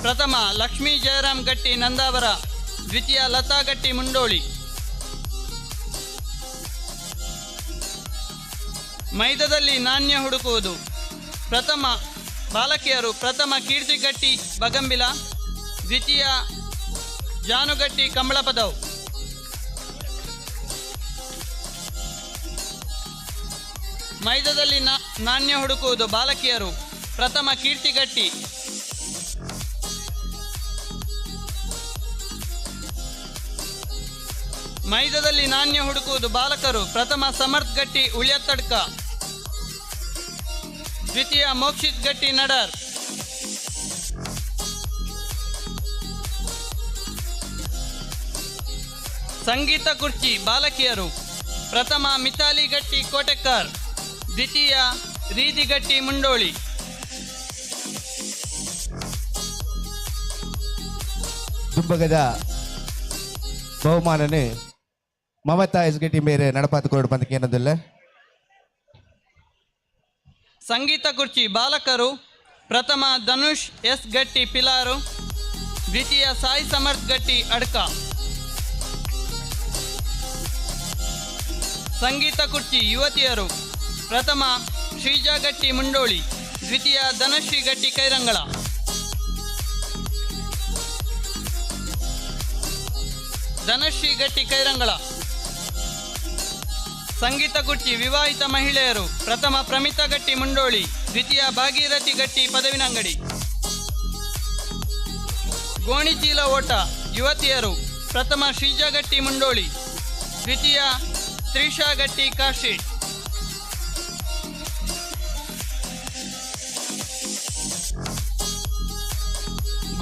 ಪ್ರಥಮ ಲಕ್ಷ್ಮೀ ಜಯರಾಮ್ ಗಟ್ಟಿ ನಂದಾವರ, ದ್ವಿತೀಯ ಲತಾ ಗಟ್ಟಿ ಮುಂಡೋಳಿ. ಮೈದದಲ್ಲಿ ನಾಣ್ಯ ಹುಡುಕುವುದು ಪ್ರಥಮ ಬಾಲಕಿಯರು ಪ್ರಥಮ ಕೀರ್ತಿ ಗಟ್ಟಿ ಬಗಂಬಿಲ, ದ್ವಿತೀಯ ಜಾನುಗಟ್ಟಿ ಕಮಲಪದವ್. ಮೈದದಲ್ಲಿ ನಾಣ್ಯ ಹುಡುಕುವುದು ಬಾಲಕಿಯರು ಪ್ರಥಮ ಕೀರ್ತಿಗಟ್ಟಿ. ಮೈದದಲ್ಲಿ ನಾಣ್ಯ ಹುಡುಕುವುದು ಬಾಲಕರು ಪ್ರಥಮ ಸಮರ್ಥ್ ಗಟ್ಟಿ ಉಳಿಯತ್ತಡ್ಕ, ದ್ವಿತೀಯ ಮೋಕ್ಷಿತ್ ಗಟ್ಟಿ ನಡರ್. ಸಂಗೀತ ಕುರ್ಚಿ ಬಾಲಕಿಯರು ಪ್ರಥಮ ಮಿತಾಲಿ ಗಟ್ಟಿ ಕೋಟೆಕಾರ್, ದ್ವಿತೀಯ ರೀದಿ ಗಟ್ಟಿ ಮುಂಡೋಳಿ. ದುಬ್ಬಗದ ಬಹುಮಾನನೆ ಮಮತಾ ಎಸ್ ಗಟ್ಟಿ ಮೇರೆ ನಡಪಾತ ಕೊರಡು ಪಂದಕ್ಕೆ ಏನದಲ್ಲ. ಸಂಗೀತ ಕುರ್ಚಿ ಬಾಲಕರು ಪ್ರಥಮ ಧನುಷ್ ಎಸ್ ಗಟ್ಟಿ ಪಿಲಾರು, ದ್ವಿತೀಯ ಸಾಯಿ ಸಮರ್ಥ್ ಗಟ್ಟಿ ಅಡ್ಕ. ಸಂಗೀತ ಕುರ್ಚಿ ಯುವತಿಯರು ಪ್ರಥಮ ಶ್ರೀಜಾ ಗಟ್ಟಿ ಮುಂಡೋಳಿ, ದ್ವಿತೀಯ ಧನಶ್ರೀ ಗಟ್ಟಿ ಕೈರಂಗಳ. ಧನಶ್ರೀ ಗಟ್ಟಿ ಕೈರಂಗಳ. ಸಂಗೀತ ಕುರ್ಚಿ ವಿವಾಹಿತ ಮಹಿಳೆಯರು ಪ್ರಥಮ ಪ್ರಮಿತಾ ಗಟ್ಟಿ ಮುಂಡೋಳಿ, ದ್ವಿತೀಯ ಭಾಗೀರಥಿ ಗಟ್ಟಿ ಪದವಿನಂಗಡಿ. ಗೋಣಿಚೀಲ ಓಟ ಯುವತಿಯರು ಪ್ರಥಮ ಶ್ರೀಜಾ ಗಟ್ಟಿ ಮುಂಡೋಳಿ, ದ್ವಿತೀಯ ತ್ರಿಷಾ ಗಟ್ಟಿ ಕಾಶಿ.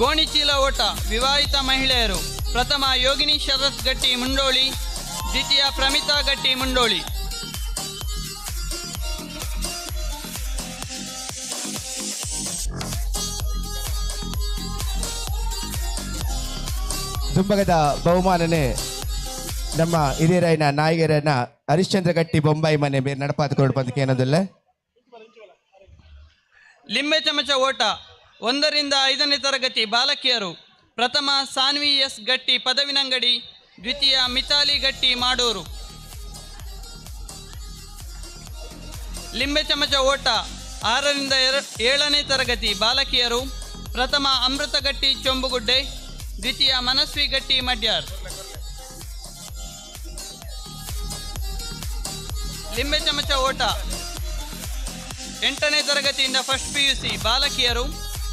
ಗೋಣಿಚೀಲ ಓಟ ವಿವಾಹಿತ ಮಹಿಳೆಯರು ಪ್ರಥಮ ಯೋಗಿನಿ ಶರತ್ ಗಟ್ಟಿ ಮುಂಡೋಳಿ, ದ್ವಿತೀಯ ಪ್ರಮಿತಾ ಗಟ್ಟಿ ಮುಂಡೋಳಿ. ದುಂಬಗದ ಬಹುಮಾನನೆ ನಮ್ಮ ಹಿರಿಯರೈನ ನಾಯಕರನ್ನ ಹರಿಶ್ಚಂದ್ರ ಗಟ್ಟಿ ಬೊಂಬಾಯಿ ಮನೆ ಬೇರೆ ನಡಪಾತ ಕೊರಡು ಪಂದಕ್ಕೆ ಏನದಲ್ಲ. ಲಿಂಬೆ ಚಮಚ ಓಟ 1 ರಿಂದ 5ನೇ ತರಗತಿ ಬಾಲಕಿಯರು ಪ್ರಥಮ ಸಾನ್ವಿ ಎಸ್ ಗಟ್ಟಿ ಪದವಿನಂಗಡಿ, ದ್ವಿತೀಯ ಮಿತಾಲಿ ಗಟ್ಟಿ ಮಾಡೂರು. ಲಿಂಬೆ ಚಮಚ ಓಟ 6 ರಿಂದ 7ನೇ ತರಗತಿ ಬಾಲಕಿಯರು ಪ್ರಥಮ ಅಮೃತ ಗಟ್ಟಿ ಚೊಂಬುಗುಡ್ಡೆ, ದ್ವಿತೀಯ ಮನಸ್ವಿ ಗಟ್ಟಿ ಮಡ್ಯಾರ್. ಲಿಂಬೆ ಚಮಚ ಓಟ 8ನೇ ತರಗತಿಯಿಂದ ಫಸ್ಟ್ ಪಿಯುಸಿ ಬಾಲಕಿಯರು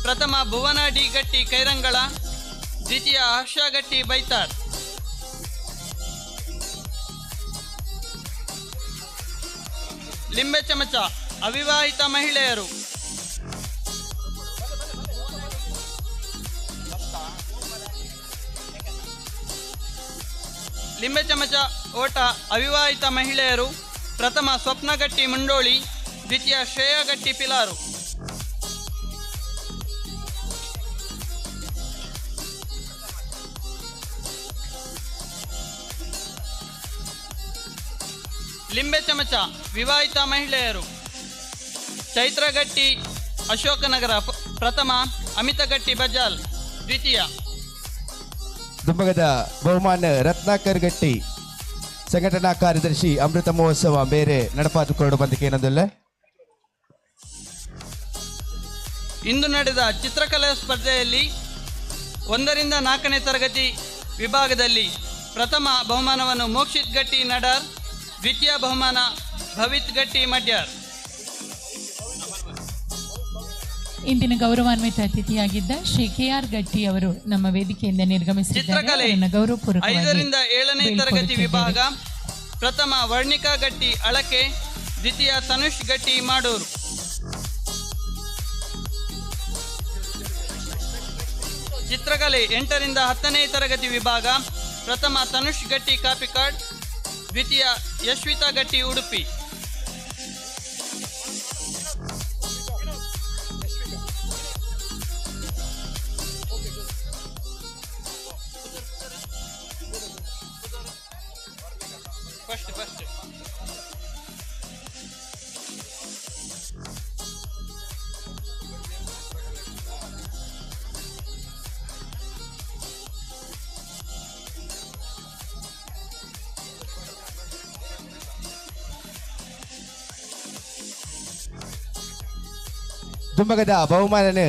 ಪ್ರಥಮ ಭುವನ ಡಿ ಗಟ್ಟಿ ಕೈರಂಗಳ, ದ್ವಿತೀಯ ಹರ್ಷ ಗಟ್ಟಿ ಬೈತಾರ್. ಲಿಂಬೆ ಚಮಚ ಅವಿವಾಹಿತ ಮಹಿಳೆಯರು ಲಿಂಬೆ ಚಮಚ ಓಟ ಅವಿವಾಹಿತ ಮಹಿಳೆಯರು ಪ್ರಥಮ ಸ್ವಪ್ನಗಟ್ಟಿ ಮುಂಡೋಳಿ, ದ್ವಿತೀಯ ಶ್ರೇಯಗಟ್ಟಿ ಪಿಲಾರು. ಲಿಂಬೆ ಚಮಚ ವಿವಾಹಿತ ಮಹಿಳೆಯರು ಚೈತ್ರಗಟ್ಟಿ ಅಶೋಕನಗರ ಪ್ರಥಮ, ಅಮಿತಗಟ್ಟಿ ಬಜಾಲ್ ದ್ವಿತೀಯ. ದುಂಬಗದ ಬಹುಮಾನ ರತ್ನಾಕರ್ ಗಟ್ಟಿ ಸಂಘಟನಾ ಕಾರ್ಯದರ್ಶಿ ಅಮೃತ ಮಹೋತ್ಸವ ಬೇರೆ ನಡಪಾತು ಕೊರಡು ಬಂದಕ್ಕೆ ಏನದಲ್ಲ. ಇಂದು ನಡೆದ ಚಿತ್ರಕಲಾ ಸ್ಪರ್ಧೆಯಲ್ಲಿ 1 ರಿಂದ 4ನೇ ತರಗತಿ ವಿಭಾಗದಲ್ಲಿ ಪ್ರಥಮ ಬಹುಮಾನವನ್ನು ಮೋಕ್ಷಿತ್ ಗಟ್ಟಿ ನಡಾರ್, ದ್ವಿತೀಯ ಬಹುಮಾನ ಭವಿತ್ ಗಟ್ಟಿ ಮಡ್ಯಾರ್. ಇಂದಿನ ಗೌರವಾನ್ವಿತ ಅತಿಥಿಯಾಗಿದ್ದ ಶ್ರೀ ಕೆ ಆರ್ ಗಟ್ಟಿ ಅವರು ನಮ್ಮ ವೇದಿಕೆಯಿಂದ ನಿರ್ಗಮಿಸಿದ್ದಾರೆ. ಗೌರವಪೂರ್ವಕವಾಗಿ 5 ರಿಂದ 7ನೇ ತರಗತಿ ವಿಭಾಗ ಪ್ರಥಮ ವರ್ಣಿಕಾ ಗಟ್ಟಿ ಅಳಕೆ, ದ್ವಿತೀಯ ತನುಷ್ ಗಟ್ಟಿ ಮಾಡೂರು. ಚಿತ್ರಕಲೆ 8 ರಿಂದ 10ನೇ ತರಗತಿ ವಿಭಾಗ ಪ್ರಥಮ ತನುಷ್ ಗಟ್ಟಿ ಕಾಪಿಕಾಡ್, ದ್ವಿತೀಯ ಯಶ್ವಿತಾ ಗಟ್ಟಿ ಉಡುಪಿ. ಫಸ್ಟ್ ಫಸ್ಟ್ ದುಂಬಗದ ಬಹುಮಾನನೆ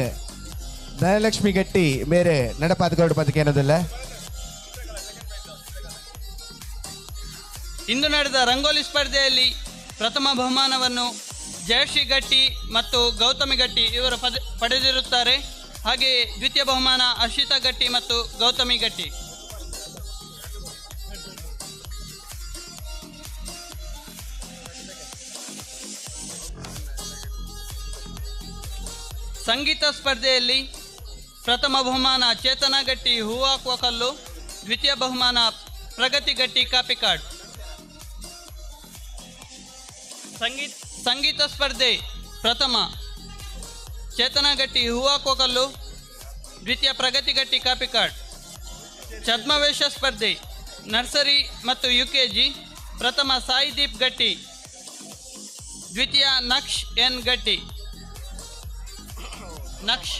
ಧನಲಕ್ಷ್ಮಿ ಗಟ್ಟಿ ಮೇರೆ ನಡಪಾತಗೌಡ ಪದಕ್ಕೆ ಏನದಲ್ಲ. ಇಂದು ನಡೆದ ರಂಗೋಲಿ ಸ್ಪರ್ಧೆಯಲ್ಲಿ ಪ್ರಥಮ ಬಹುಮಾನವನ್ನು ಜಯಶ್ರೀ ಗಟ್ಟಿ ಮತ್ತು ಗೌತಮಿ ಗಟ್ಟಿ ಇವರು ಪಡೆದಿರುತ್ತಾರೆ. ಹಾಗೆಯೇ ದ್ವಿತೀಯ ಬಹುಮಾನ ಹರ್ಷಿತಾ ಗಟ್ಟಿ ಮತ್ತು ಗೌತಮಿ ಗಟ್ಟಿ. ಸಂಗೀತ ಸ್ಪರ್ಧೆಯಲ್ಲಿ ಪ್ರಥಮ ಬಹುಮಾನ ಚೇತನ ಗಟ್ಟಿ ಹೂವಾಕುವ ಕಲ್ಲು, ದ್ವಿತೀಯ ಬಹುಮಾನ ಪ್ರಗತಿ ಗಟ್ಟಿ ಕಾಪಿಕಾಡ್. ಸಂಗೀತ ಸ್ಪರ್ಧೆ ಪ್ರಥಮ ಚೇತನ ಗಟ್ಟಿ ಹೂವಾಕುವ ಕಲ್ಲು, ದ್ವಿತೀಯ ಪ್ರಗತಿ ಗಟ್ಟಿ ಕಾಪಿಕಾಡ್. ಛದ್ಮವೇಷ ಸ್ಪರ್ಧೆ ನರ್ಸರಿ ಮತ್ತು ಯುಕೆಜಿ ಪ್ರಥಮ ಸಾಯಿದೀಪ್ ಗಟ್ಟಿ, ದ್ವಿತೀಯ ನಕ್ಷ್ ಎನ್ ಗಟ್ಟಿ. ನಕ್ಷ್.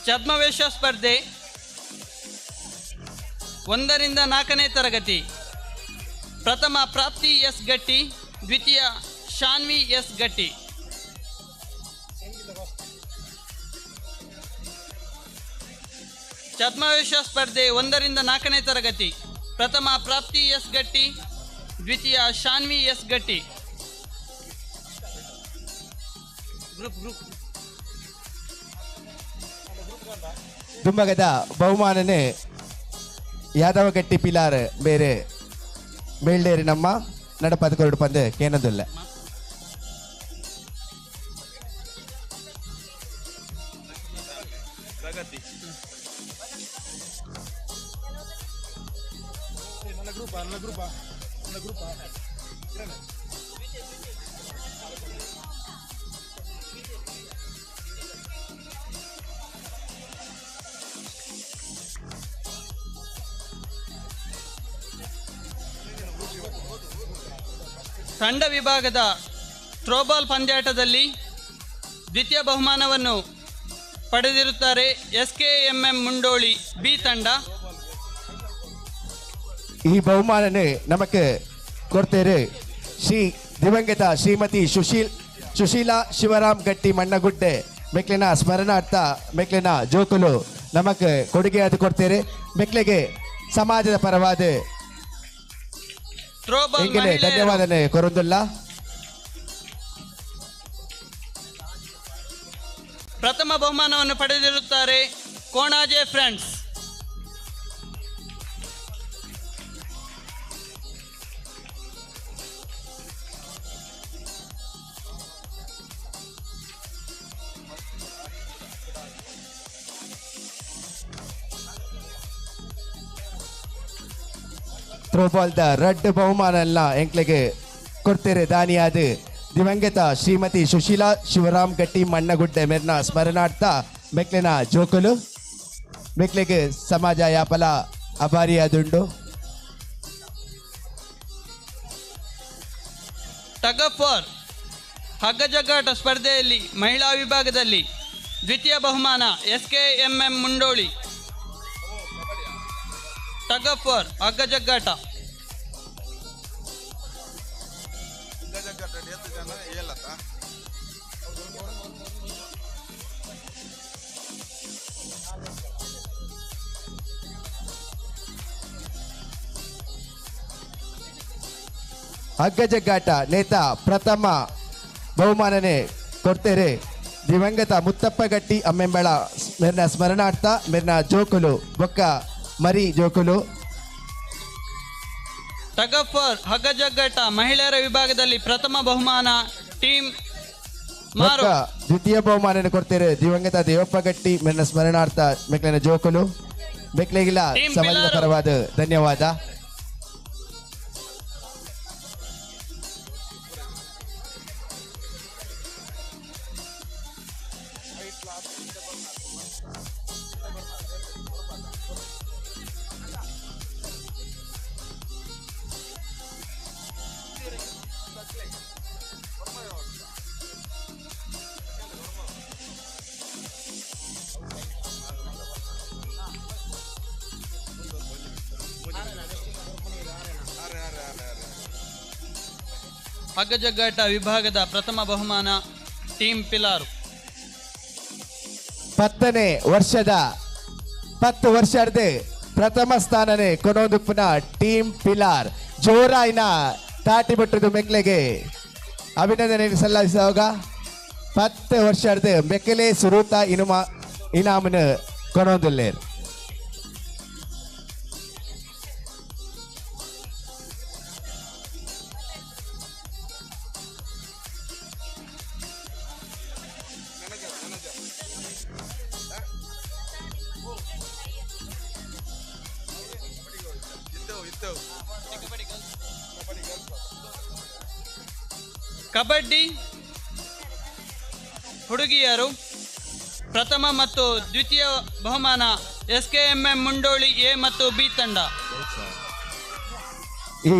ಛದ್ಮವೇಷ ಸ್ಪರ್ಧೆ 1ರಿಂದ 4ನೇ ತರಗತಿ ಪ್ರಥಮ ಪ್ರಾಪ್ತಿ ಎಸ್ ಗಟ್ಟಿ, ದ್ವಿತೀಯ ಶಾನ್ವಿ ಎಸ್ ಗಟ್ಟಿ. ಛದ್ಮವೇಷ ಸ್ಪರ್ಧೆ 1ರಿಂದ 4ನೇ ತರಗತಿ ಪ್ರಥಮ ಪ್ರಾಪ್ತಿ ಎಸ್ ಗಟ್ಟಿ, ದ್ವಿತೀಯ ಶಾನ್ವಿ ಎಸ್ ಗಟ್ಟಿ. Group group. ದುಮ್ಮಗದ ಬಹುಮಾನನೆ ಯಾದವ ಗಟ್ಟಿ ಪಿಲಾರ್ ಬೇರೆ ಬೇಲ್ಡೇರಿ ನಮ್ಮ ನಡಪದ ಕೊರಡು ಪಂದೆ ಕೇನದುಲ್ಲ. ತಂಡ ವಿಭಾಗದ ಥ್ರೋಬಾಲ್ ಪಂದ್ಯಾಟದಲ್ಲಿ ದ್ವಿತೀಯ ಬಹುಮಾನವನ್ನು ಪಡೆದಿರುತ್ತಾರೆ S K M M Mundoli B ತಂಡ. ಈ ಬಹುಮಾನನೆ ನಮಕ್ಕೆ ಕೊಡ್ತೇರೆ ಶ್ರೀ ದಿವಂಗತ ಶ್ರೀಮತಿ ಸುಶೀಲಾ ಶಿವರಾಮ್ ಗಟ್ಟಿ ಮಣ್ಣಗುಡ್ಡೆ ಮೆಕ್ಲಿನ ಸ್ಮರಣಾರ್ಥ ಮೆಕ್ಲಿನ ಜೋಕುಲು ನಮಕ್ ಕೊಡುಗೆ ಅದು ಕೊಡ್ತೇರೆ. ಮೆಕ್ಲಿಗೆ ಸಮಾಜದ ಪರವಾದ ಧನ್ಯವಾದನೆ ಕೊರೊಂದುಲ್ಲ. ಪ್ರಥಮ ಬಹುಮಾನವನ್ನು ಪಡೆದಿರುತ್ತಾರೆ ಕೋಣಾಜೆ ಫ್ರೆಂಡ್ಸ್. ಥ್ರೋಬಾಲ್ದ ರಡ್ಡ್ ಬಹುಮಾನ ಎಲ್ಲ ಎಂಕ್ಲೆಗೆ ಕೊಡ್ತೇರೆ ದಾನಿಯಾದ ದಿವಂಗತ ಶ್ರೀಮತಿ ಸುಶೀಲಾ ಶಿವರಾಮ್ ಗಟ್ಟಿ ಮಣ್ಣಗುಡ್ಡೆ ಮೆರ್ನ ಸ್ಮರಣಾರ್ಥ ಮೆಕ್ಲಿನ ಜೋಕುಲು ಮೆಕ್ಲೆಗೆ ಸಮಾಜ ಯಾಪಲ ಅಭಾರಿಯಾದುಂಡು. ಟಗ್ ಆಫ್ ವಾರ್ ಹಗ್ಗಜಗ್ಗಾಟ ಸ್ಪರ್ಧೆಯಲ್ಲಿ ಮಹಿಳಾ ವಿಭಾಗದಲ್ಲಿ ದ್ವಿತೀಯ ಬಹುಮಾನ S K M M Mundoli. Tug of war ಹಗ್ಗಜಗ್ಗಾಟ. ಹಗ್ಗಜಗ್ಗಾಟ ನೇತಾ ಪ್ರಥಮ ಬಹುಮಾನನೆ ಕೊಡ್ತೇರೆ ದಿವಂಗತ ಮುತ್ತಪ್ಪ ಗಟ್ಟಿ ಅಮ್ಮೆಂಬಳ ಮೆರ್ನ ಸ್ಮರಣಾರ್ಥ ಮೆರ್ನ ಜೋಕುಲು ಬೊಕ್ಕ ಮರಿ ಜೋಕುಲು. ಟಗ್ ಆಫ್ ವಾರ್ ಹಗ್ಗಜಗ್ಗಾಟ ಮಹಿಳೆಯರ ವಿಭಾಗದಲ್ಲಿ ಪ್ರಥಮ ಬಹುಮಾನ ಟೀಮ್ ಮಾರು. ದ್ವಿತೀಯ ಬಹುಮಾನ ಕೊಡ್ತೇರೆ ದಿವಂಗತ ದೇವಪ್ಪ ಗಟ್ಟಿ ಮೆರ್ನ ಸ್ಮರಣಾರ್ಥ ಮೆಕ್ಲಿನ ಜೋಕುಲು ಮೆಕ್ಲಿಗಿಲ್ಲ ಸಮಾಜದ ಪರವಾದ ಧನ್ಯವಾದ. ಹಗ್ಗಜಗ್ಗಾಟ ವಿಭಾಗದ ಪ್ರಥಮ ಬಹುಮಾನ ಟೀಮ್ ಪಿಲಾರು. 10ನೇ ವರ್ಷದ 10 ವರ್ಷದ ಪ್ರಥಮ ಸ್ಥಾನನೆ ಕೊನೊಂದುಪ್ಪುನ ಟೀಮ್ ಪಿಲಾರ್ ಜೋರಾಯಿನ ತಾಟಿ ಬಿಟ್ಟದು ಮೆಕ್ಲೆಗೆ ಅಭಿನಂದನೆ ಸಲ್ಲಿಸುವಾಗ 10 ವರ್ಷದ ಮೆಕ್ಕಲೆ ಸುರೂತ ಇನುಮ ಇನಾಮನ ಕೊನೊಂದುಲ್ಲೇರ್. ಕಬಡ್ಡಿ ಹುಡುಗಿಯರು ಪ್ರಥಮ ಮತ್ತು ದ್ವಿತೀಯ ಬಹುಮಾನ S K M M Mundoli A ಮತ್ತು ಬಿ ತಂಡ. ಈ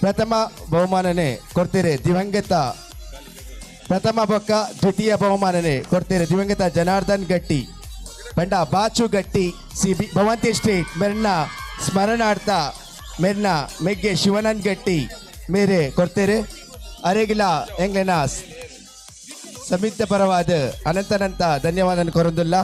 ಪ್ರಥಮ ಬಹುಮಾನನೆ ಕೊಡ್ತೀರಿ ದಿವಂಗತ ಪ್ರಥಮ ಬೊಕ್ಕ ದ್ವಿತೀಯ ಬಹುಮಾನನೆ ಕೊಡ್ತೀರಿ ದಿವಂಗತ ಜನಾರ್ದನ್ ಗಟ್ಟಿ ಬಂಡ Bachu Gatti C B Bhavanti street ಮೆರ್ನ ಸ್ಮರಣಾರ್ಥ ಮೆರ್ನ ಮೆಗ್ಗೆ ಶಿವನಂದ್ ಗಟ್ಟಿ ಮೇರೆ ಕೊಡ್ತೀರಿ. ಅರೆಗಿಲ ಎಂಗ್ಲೆನ ಸಮಿತ ಪರವಾದ ಅನಂತನಂತ ಧನ್ಯವಾದ ಕೊರಂದುಲ್ಲ.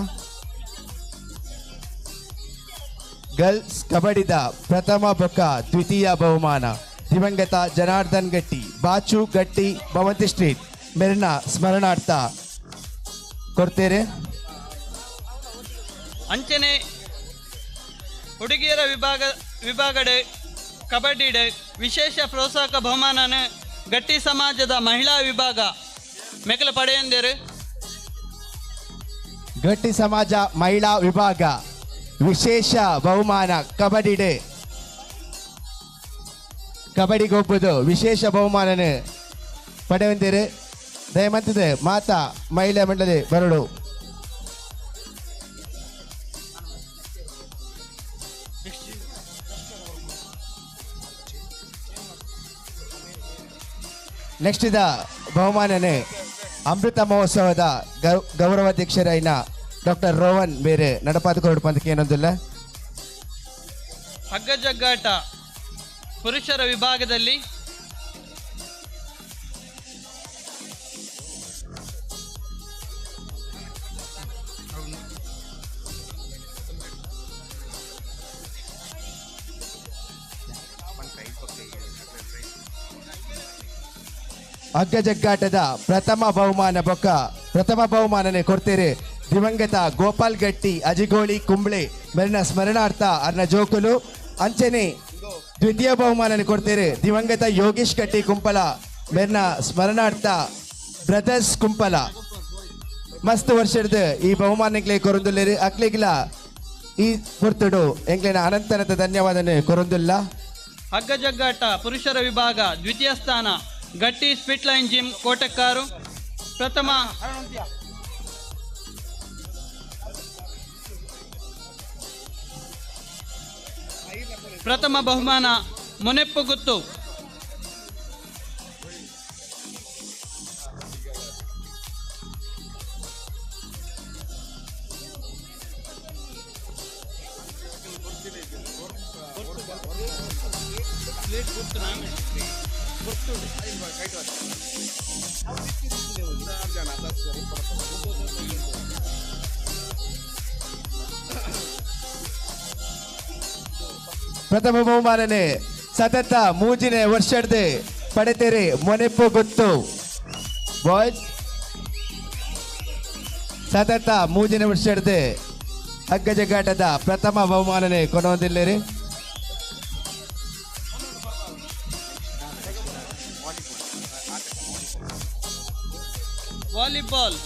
ಗರ್ಲ್ಸ್ ಕಬಡ್ಡಿದ ಪ್ರಥಮ ಬೊಕ್ಕ ದ್ವಿತೀಯ ಬಹುಮಾನ ದಿವಂಗತ ಜನಾರ್ದನ್ ಗಟ್ಟಿ ಬಾಚು ಗಟ್ಟಿ ಭವಂತಿ ಸ್ಟ್ರೀಟ್ ಮೆರ್ನ ಸ್ಮರಣಾರ್ಥ ಕೊಡ್ತೀರಿ. ಅಂಚನೆ ಹುಡುಗಿಯರ ವಿಭಾಗಡೆ ಕಬಡ್ಡಿ ವಿಶೇಷ ಪ್ರೋತ್ಸಾಹಕ ಬಹುಮಾನನ ಗಟ್ಟಿ ಸಮಾಜದ ಮಹಿಳಾ ವಿಭಾಗ ಮೆಕಲ ಪಡೆಯಂದಿರು. ಗಟ್ಟಿ ಸಮಾಜ ಮಹಿಳಾ ವಿಭಾಗ ವಿಶೇಷ ಬಹುಮಾನ ಕಬಡ್ಡಿ ಡೇ ಕಬಡ್ಡಿಗೊಬ್ಬದು ವಿಶೇಷ ಬಹುಮಾನನ ಪಡೆಯುವಂದಿರು. ದಯಮಂತಿದೆ ಮಾತಾ ಮಹಿಳಾ ಮಂಡಳಿ ಬರಡು. ನೆಕ್ಸ್ಟ್ ಇದ ಬಹುಮಾನನೆ ಅಮೃತ ಮಹೋತ್ಸವದ ಗೌರವಾಧ್ಯಕ್ಷರಾಯಿನ ಡಾಕ್ಟರ್ ರೋಹನ್ ಬೇರೆ ನಡಪಾದ ಕೊರಡು ಪಂದಕ್ಕೆ ಏನೊಂದಿಲ್ಲ. ಹಗ್ಗಜಗ್ಗಾಟ ಪುರುಷರ ವಿಭಾಗದಲ್ಲಿ ಹಗ್ಗಜಗ್ಗಾಟದ ಪ್ರಥಮ ಬಹುಮಾನ ಬೊಕ್ಕ ಪ್ರಥಮ ಬಹುಮಾನನೆ ಕೊಡ್ತೀರಿ ದಿವಂಗತ ಗೋಪಾಲ್ ಗಟ್ಟಿ ಅಜಿಗೋಳಿ ಕುಂಬ್ಳೆ ಮೆರಿನ ಸ್ಮರಣಾರ್ಥ ಅರ್ನ ಜೋಕುಲು. ಅಂಚನೆ ದ್ವಿತೀಯ ಬಹುಮಾನನೆ ಕೊಡ್ತೀರಿ ದಿವಂಗತ ಯೋಗೇಶ್ ಗಟ್ಟಿ ಕುಂಪಲ ಮೆರಿನ ಸ್ಮರಣಾರ್ಥ ಬ್ರದರ್ಸ್ ಕುಂಪಲ. ಮಸ್ತ್ ವರ್ಷದ ಈ ಬಹುಮಾನಕ್ಕೆ ಕೊರಂದುಲ್ಲೇರಿ ಅಕ್ಲಿಗಿಲ ಈ ಪೊರ್ತುಡು ಎಂಗ್ಲಿನ ಅನಂತನಂತ ಧನ್ಯವಾದನೆ ಕೊರಂದುಲ್ಲ. ಹಗ್ಗಜಗ್ಗಾಟ ಪುರುಷರ ವಿಭಾಗ ದ್ವಿತೀಯ ಸ್ಥಾನ ಗಟ್ಟಿ ಸ್ಪಿಟ್ ಲೈನ್ ಜಿಮ್ ಕೋಟೆಕ್ಕಾರು. ಪ್ರಥಮ ಪ್ರಥಮ ಬಹುಮಾನ ಮುನೆಪ್ಪು ಗುತ್ತು. ಪ್ರಥಮ ಬಹುಮಾನನೆ ಸತತ ಮೂಜಿನ ವರ್ಷದ ಪಡೆತೀರಿ ಮೊನೆಪ್ಪು ಗೊತ್ತು ಬಾಯ್ಸ್. ಸತತ ಮೂಜಿನ ವರ್ಷದ ಹಗ್ಗಜಗ್ಗಾಟದ ಪ್ರಥಮ ಬಹುಮಾನನೆ ಕೊನೊಂದಿಲ್ಲೇರಿ. ವಾಲಿಬಾಲ್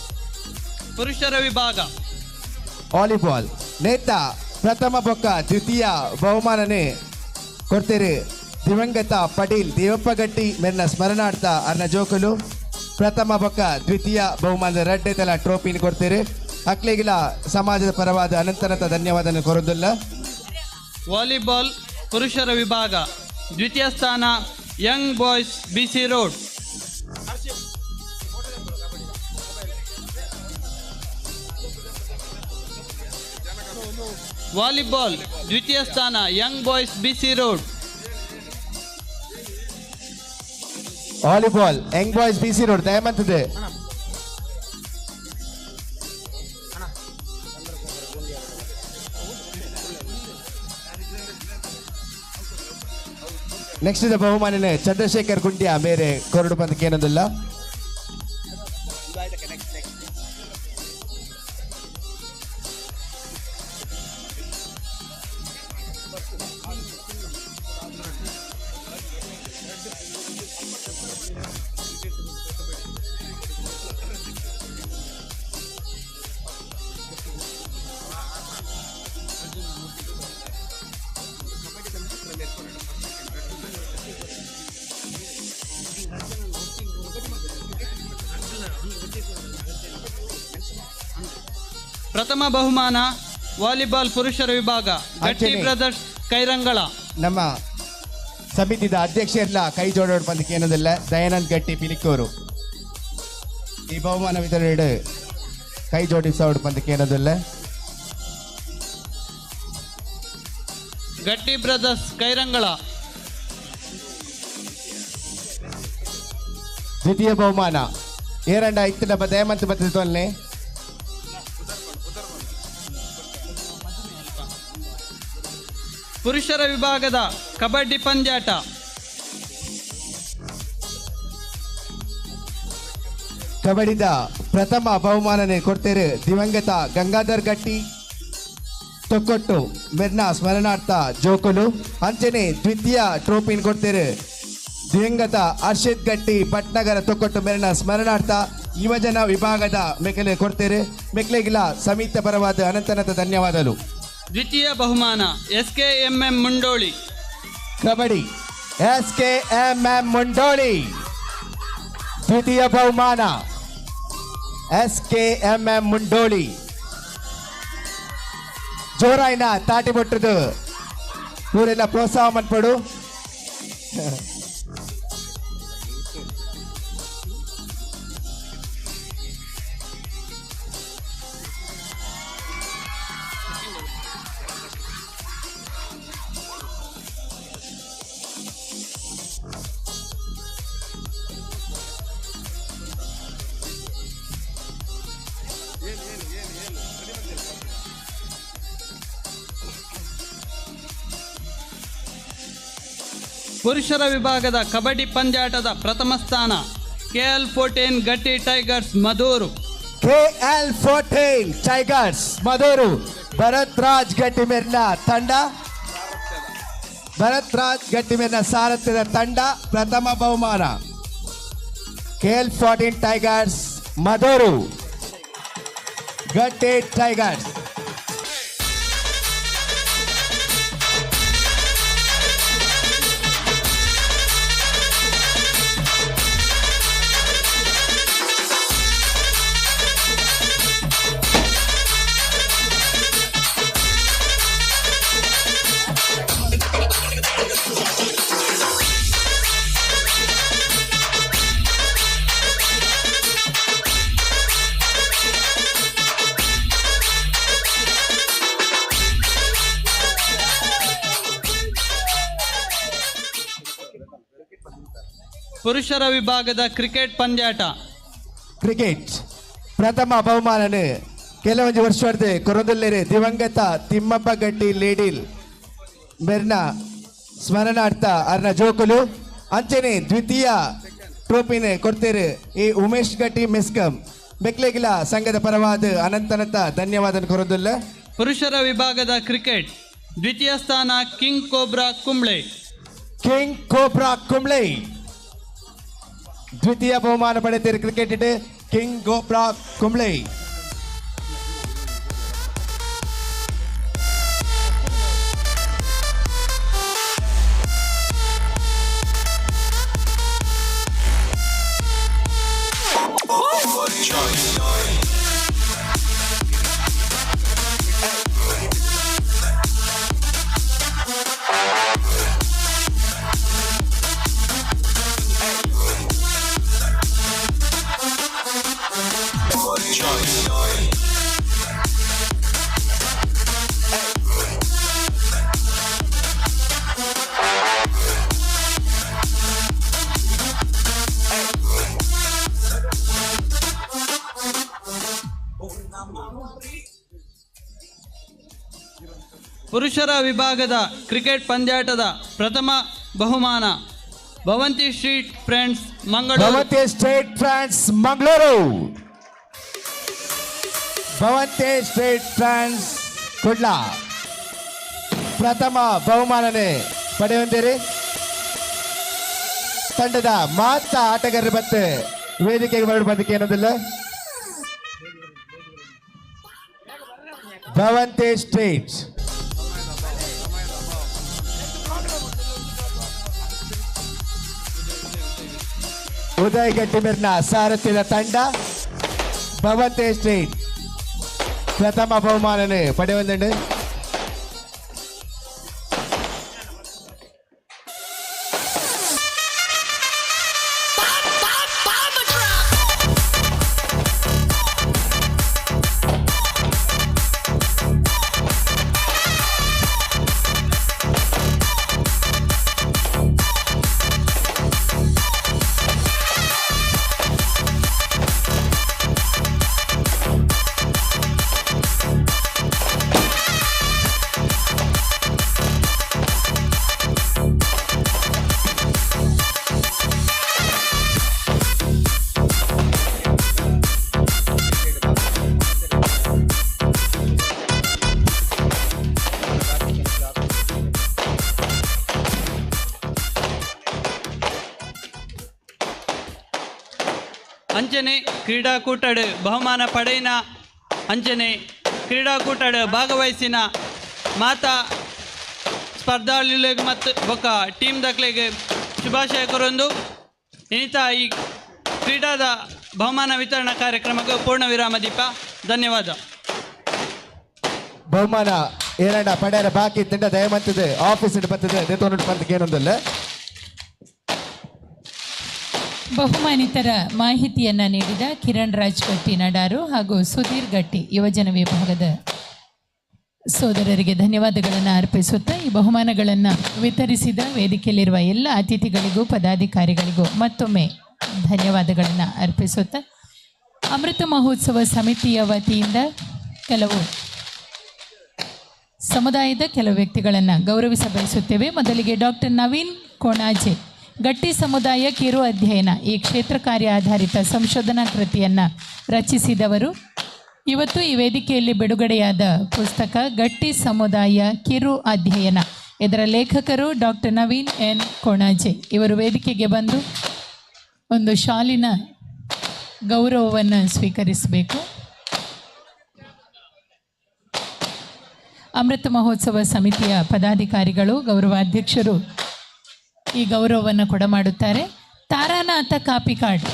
ಪುರುಷರ ವಿಭಾಗ ವಾಲಿಬಾಲ್ ನೇತಾ ಪ್ರಥಮ ಬೊಕ್ಕ ದ್ವಿತೀಯ ಬಹುಮಾನನೆ ಕೊಡ್ತೀರಿ ದಿವಂಗತ ಪಟೀಲ್ ದೇವಪ್ಪ ಗಟ್ಟಿ ಮೆರ್ನ ಸ್ಮರಣಾರ್ಥ ಅರ್ನ ಜೋಕುಲು. ಪ್ರಥಮ ಬೊಕ್ಕ ದ್ವಿತೀಯ ಬಹುಮಾನದ ರಡ್ಡೆ ತಲ ಟ್ರೋಫಿನ ಕೊಡ್ತೀರಿ. ಅಕ್ಲಿಗಿಲ ಸಮಾಜದ ಪರವಾದ ಅನಂತನಂತ ಧನ್ಯವಾದ ಕೊರೊಂದುಲ್ಲ. ವಾಲಿಬಾಲ್ ಪುರುಷರ ವಿಭಾಗ ದ್ವಿತೀಯ ಸ್ಥಾನ young boys BC road. Volleyball ದ್ವಿತೀಯ ಸ್ಥಾನ young boys BC road. Volleyball young boys BC road ದಯಮಂತದೆ. ನೆಕ್ಸ್ಟ್ ಬಹುಮಾನನೆ ಚಂದ್ರಶೇಖರ್ ಗುಂಡ್ಯ ಬೇರೆ ಕೊರಡು ಬಂದಕ್ಕೆ ಏನೊಂದಿಲ್ಲ. ಪ್ರಥಮ ಬಹುಮಾನ ವಾಲಿಬಾಲ್ ಪುರುಷರ ವಿಭಾಗ ಗಟ್ಟಿ ಅಂಚನೆ. ಬ್ರದರ್ಸ್ ಕೈರಂಗಳ. ನಮ್ಮ ಸಮಿತಿದ ಅಧ್ಯಕ್ಷರೆಲ್ಲ ಕೈ ಜೋಡೋಡು ಬಂದಕ್ಕೆ ಏನೊಂದಿಲ್ಲ. ದಯಾನಂದ್ ಗಟ್ಟಿ ಪಿಲಿಕೂರು ಈ ಬಹುಮಾನ ವಿತರಣೆ ಕೈ ಜೋಡಿಸೋಡು ಬಂದಕ್ಕೆ ಏನೊಂದಿಲ್ಲ. ಗಟ್ಟಿ ಬ್ರದರ್ಸ್ ಕೈರಂಗಳ. ದ್ವಿತೀಯ ಬಹುಮಾನ ಏರಂಡ ಇತ್ತು ನಮ್ಮ ದಯಮಂತ ಬತ್ತಿತ್ತೊಲ್ನೆ. ಪುರುಷರ ವಿಭಾಗದ ಕಬಡ್ಡಿ ಪಂದ್ಯಾಟ. ಕಬಡ್ಡಿದ ಪ್ರಥಮ ಬಹುಮಾನನೆ ಕೊಡ್ತೇರೆ ದಿವಂಗತ ಗಂಗಾಧರ್ ಗಟ್ಟಿ ತೊಕ್ಕೊಟ್ಟು ಮೆರ್ನ ಸ್ಮರಣಾರ್ಥ ಜೋಕುಲು. ಅಂಚನೆ ದ್ವಿತೀಯ ಟ್ರೋಫಿನ ಕೊಡ್ತೇರೆ ದಿವಂಗತ ಹರ್ಷಿತ್ ಗಟ್ಟಿ ಭಟ್ನಗರ ತೊಕ್ಕೊಟ್ಟು ಮೆರ್ನ ಸ್ಮರಣಾರ್ಥ ಯುವಜನ ವಿಭಾಗದ ಮೆಕಲೆ ಕೊಡ್ತೇರೆ. ಮೆಕ್ಲೆಗಿಲ ಸಮಿತಿ ಪರವಾದ ಅನಂತನಂತ ಧನ್ಯವಾದಗಳು. ದ್ವಿತೀಯ ಬಹುಮಾನ S K M M Mundoli. Kabaddi S K M M Mundoli ದ್ವಿತೀಯ ಬಹುಮಾನ S K M M Mundoli. ಜೋರಾಯಿನ ತಾಟಿ ಬೊಟ್ಟದು ಊರೆಲ್ಲ ಪ್ರೋತ್ಸಾಹ ಮನ್ಪಡು. ಪುರುಷರ ವಿಭಾಗದ ಕಬಡ್ಡಿ ಪಂದ್ಯಾಟದ ಪ್ರಥಮ ಸ್ಥಾನ KL 14 Gatti tigers Maduru. KL 14 tigers Maduru Bharat Raj ಗಟ್ಟಿಮೆರ್ನ ತಂಡ. ಭರತ್ ರಾಜ್ ಗಟ್ಟಿಮೆರ್ನ ಸಾರಥ್ಯದ ತಂಡ ಪ್ರಥಮ ಬಹುಮಾನ KL 14 tigers Maduru Gatti tigers. ಪುರುಷರ ವಿಭಾಗದ ಕ್ರಿಕೆಟ್ ಪಂದ್ಯಾಟ. ಕ್ರಿಕೆಟ್ ಪ್ರಥಮ ಬಹುಮಾನನೆ ಕೆಲವೊಂದು ವರ್ಷದ ಕೊರದಲ್ಲೇರೆ ದಿವಂಗತ ತಿಮ್ಮಪ್ಪ ಗಟ್ಟಿ ಲೇಡಿಲ್ ಮೆರ್ನ ಸ್ಮರಣಾರ್ಥ ಅರ್ನ ಜೋಕುಲು. ಅಂಚನೆ ದ್ವಿತೀಯ ಟ್ರೋಫಿನ ಕೊಡ್ತೇರೆ ಈ ಉಮೇಶ್ ಗಟ್ಟಿ ಮೆಸ್ಕಂ ಬೆಕ್ಲೆಗಿಲ ಸಂಘದ ಪರವಾದ ಅನಂತನಂತ ಧನ್ಯವಾದ ಕೊರದುಲ್ಲ. ಪುರುಷರ ವಿಭಾಗದ ಕ್ರಿಕೆಟ್ ದ್ವಿತೀಯ ಸ್ಥಾನ king cobra Kumble. King cobra Kumble ದ್ವಿತೀಯ ಬಹುಮಾನ ಪಡೆದಿರು ಕ್ರಿಕೆಟ್ ಕಿಂಗ್ ಕೋಬ್ರಾ ಕುಂಬ್ಳೆ. ಪುರುಷರ ವಿಭಾಗದ ಕ್ರಿಕೆಟ್ ಪಂದ್ಯಾಟದ ಪ್ರಥಮ ಬಹುಮಾನ Bhavanthi street friends Mangaluru. Bhavanthi street friends Mangaluru. Bhavanthi street friends Kudla ಪ್ರಥಮ ಬಹುಮಾನನೆ ಪಡೆಯುವಂದಿರಿ. ತಂಡದ ಮಾತ ಆಟಗಾರರು ಮತ್ತೆ ವೇದಿಕೆಗೆ ಬರಡು ಬಂದಕ್ಕೆ ಏನೋದಿಲ್ಲ. ಭವಂತಿ ಸ್ಟ್ರೀಟ್ ಉದಯ್ ಗಟ್ಟಿಮಿರ್ನ ಸಾರಥ್ಯದ ತಂಡ ಭವಂತಿ ಸ್ಟ್ರೀಟ್ ಪ್ರಥಮ ಬಹುಮಾನನೆ ಪಡೆಯುವಂದುಂಡು. ಅಂಚನೆ ಕ್ರೀಡಾಕೂಟಡ್ ಬಹುಮಾನ ಪಡೆಯಿನ ಅಂಚನೆ ಕ್ರೀಡಾಕೂಟಡ್ ಭಾಗವಹಿಸಿನ ಮಾತಾ ಸ್ಪರ್ಧಾಳುಗಳಿಗೆ ಮತ್ತು ಬೊಕ್ಕ ಟೀಮ್ ದಕ್ಲೆಗ್ ಶುಭಾಶಯ ಕೊರೊಂದು ಇನ್ನಿತ ಈ ಕ್ರೀಡಾದ ಬಹುಮಾನ ವಿತರಣಾ ಕಾರ್ಯಕ್ರಮಕ್ಕೆ ಪೂರ್ಣ ವಿರಾಮ ದೀಪ. ಧನ್ಯವಾದ. ಬಹುಮಾನ ಏನಣ್ಣ ಪಡೆಯರ ಬಾಕಿ ತಿಂಡ ದಯಮಂತಿದೆ ಆಫೀಸ್ ಬರ್ತದೆ ಬಂದಕ್ಕೆ ಏನೊಂದಲ್ಲ. ಬಹುಮಾನಿತರ ಮಾಹಿತಿಯನ್ನು ನೀಡಿದ ಕಿರಣ್ ರಾಜ್ ಗಟ್ಟಿ ನಡಾರು ಹಾಗೂ ಸುಧೀರ್ ಗಟ್ಟಿ ಯುವಜನ ವಿಭಾಗದ ಸೋದರರಿಗೆ ಧನ್ಯವಾದಗಳನ್ನು ಅರ್ಪಿಸುತ್ತಾ ಈ ಬಹುಮಾನಗಳನ್ನು ವಿತರಿಸಿದ ವೇದಿಕೆಯಲ್ಲಿರುವ ಎಲ್ಲ ಅತಿಥಿಗಳಿಗೂ ಪದಾಧಿಕಾರಿಗಳಿಗೂ ಮತ್ತೊಮ್ಮೆ ಧನ್ಯವಾದಗಳನ್ನು ಅರ್ಪಿಸುತ್ತಾ ಅಮೃತ ಮಹೋತ್ಸವ ಸಮಿತಿಯ ವತಿಯಿಂದ ಕೆಲವು ಸಮುದಾಯದ ಕೆಲವು ವ್ಯಕ್ತಿಗಳನ್ನು ಗೌರವಿಸ ಬಯಸುತ್ತೇವೆ. ಮೊದಲಿಗೆ ಡಾಕ್ಟರ್ ನವೀನ್ ಕೋಣಾಜೆ, ಗಟ್ಟಿ ಸಮುದಾಯ ಕಿರು ಅಧ್ಯಯನ ಈ ಕ್ಷೇತ್ರ ಕಾರ್ಯ ಆಧಾರಿತ ಸಂಶೋಧನಾ ಕೃತಿಯನ್ನು ರಚಿಸಿದವರು. ಇವತ್ತು ಈ ವೇದಿಕೆಯಲ್ಲಿ ಬಿಡುಗಡೆಯಾದ ಪುಸ್ತಕ ಗಟ್ಟಿ ಸಮುದಾಯ ಕಿರು ಅಧ್ಯಯನ, ಇದರ ಲೇಖಕರು ಡಾಕ್ಟರ್ ನವೀನ್ ಎನ್ ಕೋಣಾಜೆ. ಇವರು ವೇದಿಕೆಗೆ ಬಂದು ಒಂದು ಶಾಲಿನ ಗೌರವವನ್ನು ಸ್ವೀಕರಿಸಬೇಕು. ಅಮೃತ ಮಹೋತ್ಸವ ಸಮಿತಿಯ ಪದಾಧಿಕಾರಿಗಳು, ಗೌರವಾಧ್ಯಕ್ಷರು ಈ ಗೌರವವನ್ನು ಕೊಡಮಾಡುತ್ತಾರೆ. ತಾರಾನಾಥ ಕಾಪಿಕಾಡ್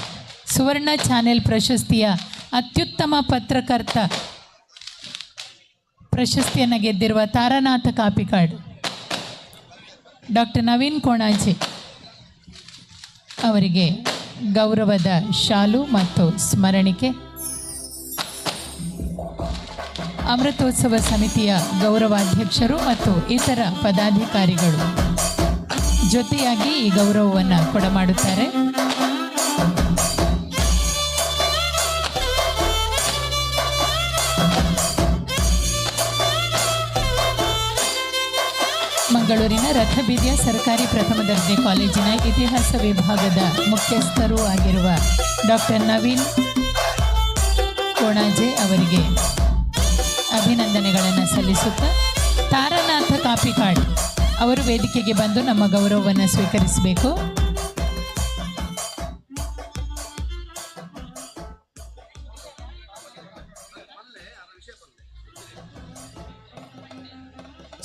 ಸುವರ್ಣ ಚಾನೆಲ್ ಪ್ರಶಸ್ತಿಯ ಅತ್ಯುತ್ತಮ ಪತ್ರಕರ್ತ ಪ್ರಶಸ್ತಿಯನ್ನು ಗೆದ್ದಿರುವ ತಾರಾನಾಥ ಕಾಪಿಕಾಡ್ ಡಾಕ್ಟರ್ ನವೀನ್ ಕೋಣಾಜೆ ಅವರಿಗೆ ಗೌರವದ ಶಾಲು ಮತ್ತು ಸ್ಮರಣಿಕೆ. ಅಮೃತೋತ್ಸವ ಸಮಿತಿಯ ಗೌರವಾಧ್ಯಕ್ಷರು ಮತ್ತು ಇತರ ಪದಾಧಿಕಾರಿಗಳು ಜೊತೆಯಾಗಿ ಈ ಗೌರವವನ್ನು ಕೊಡಮಾಡುತ್ತಾರೆ. ಮಂಗಳೂರಿನ ರಥಬೀದಿಯ ಸರ್ಕಾರಿ ಪ್ರಥಮ ದರ್ಜೆ ಕಾಲೇಜಿನ ಇತಿಹಾಸ ವಿಭಾಗದ ಮುಖ್ಯಸ್ಥರೂ ಆಗಿರುವ ಡಾಕ್ಟರ್ ನವೀನ್ ಕೋಣಾಜೆ ಅವರಿಗೆ ಅಭಿನಂದನೆಗಳನ್ನು ಸಲ್ಲಿಸುತ್ತಾ ತಾರಾನಾಥ ಕಾಪಿಕಾಡ್ ಅವರು ವೇದಿಕೆಗೆ ಬಂದು ನಮ್ಮ ಗೌರವವನ್ನು ಸ್ವೀಕರಿಸಬೇಕು.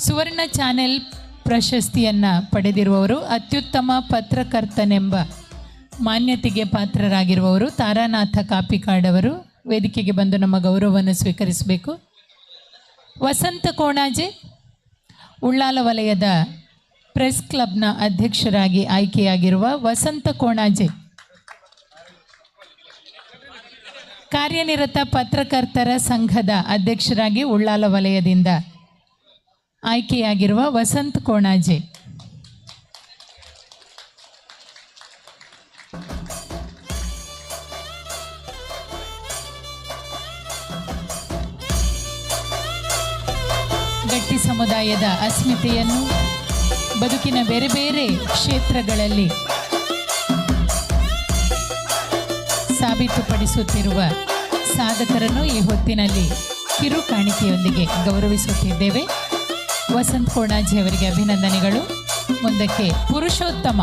ಸುವರ್ಣ ಚಾನೆಲ್ ಪ್ರಶಸ್ತಿಯನ್ನು ಪಡೆದಿರುವವರು, ಅತ್ಯುತ್ತಮ ಪತ್ರಕರ್ತನೆಂಬ ಮಾನ್ಯತೆಗೆ ಪಾತ್ರರಾಗಿರುವವರು ತಾರಾನಾಥ ಕಾಪಿಕಾಡ್ ಅವರು ವೇದಿಕೆಗೆ ಬಂದು ನಮ್ಮ ಗೌರವವನ್ನು ಸ್ವೀಕರಿಸಬೇಕು. ವಸಂತ ಕೋಣಾಜೆ ಉಳ್ಳಾಲ ವಲಯದ ಪ್ರೆಸ್ ಕ್ಲಬ್ನ ಅಧ್ಯಕ್ಷರಾಗಿ ಆಯ್ಕೆಯಾಗಿರುವ ವಸಂತ ಕೋಣಾಜೆ ಕಾರ್ಯನಿರತ ಪತ್ರಕರ್ತರ ಸಂಘದ ಅಧ್ಯಕ್ಷರಾಗಿ ಉಳ್ಳಾಲ ವಲಯದಿಂದ ಆಯ್ಕೆಯಾಗಿರುವ ವಸಂತ ಕೋಣಾಜೆ. ಗಟ್ಟಿ ಸಮುದಾಯದ ಅಸ್ಮಿತೆಯನ್ನು, ಬದುಕಿನ ಬೇರೆ ಬೇರೆ ಕ್ಷೇತ್ರಗಳಲ್ಲಿ ಸಾಬೀತುಪಡಿಸುತ್ತಿರುವ ಸಾಧಕರನ್ನು ಈ ಹೊತ್ತಿನಲ್ಲಿ ಕಿರು ಕಾಣಿಕೆಯೊಂದಿಗೆ ಗೌರವಿಸುತ್ತಿದ್ದೇವೆ. ವಸಂತ್ ಕೋಣಾಜಿ ಅವರಿಗೆ ಅಭಿನಂದನೆಗಳು. ಮುಂದಕ್ಕೆ ಪುರುಷೋತ್ತಮ,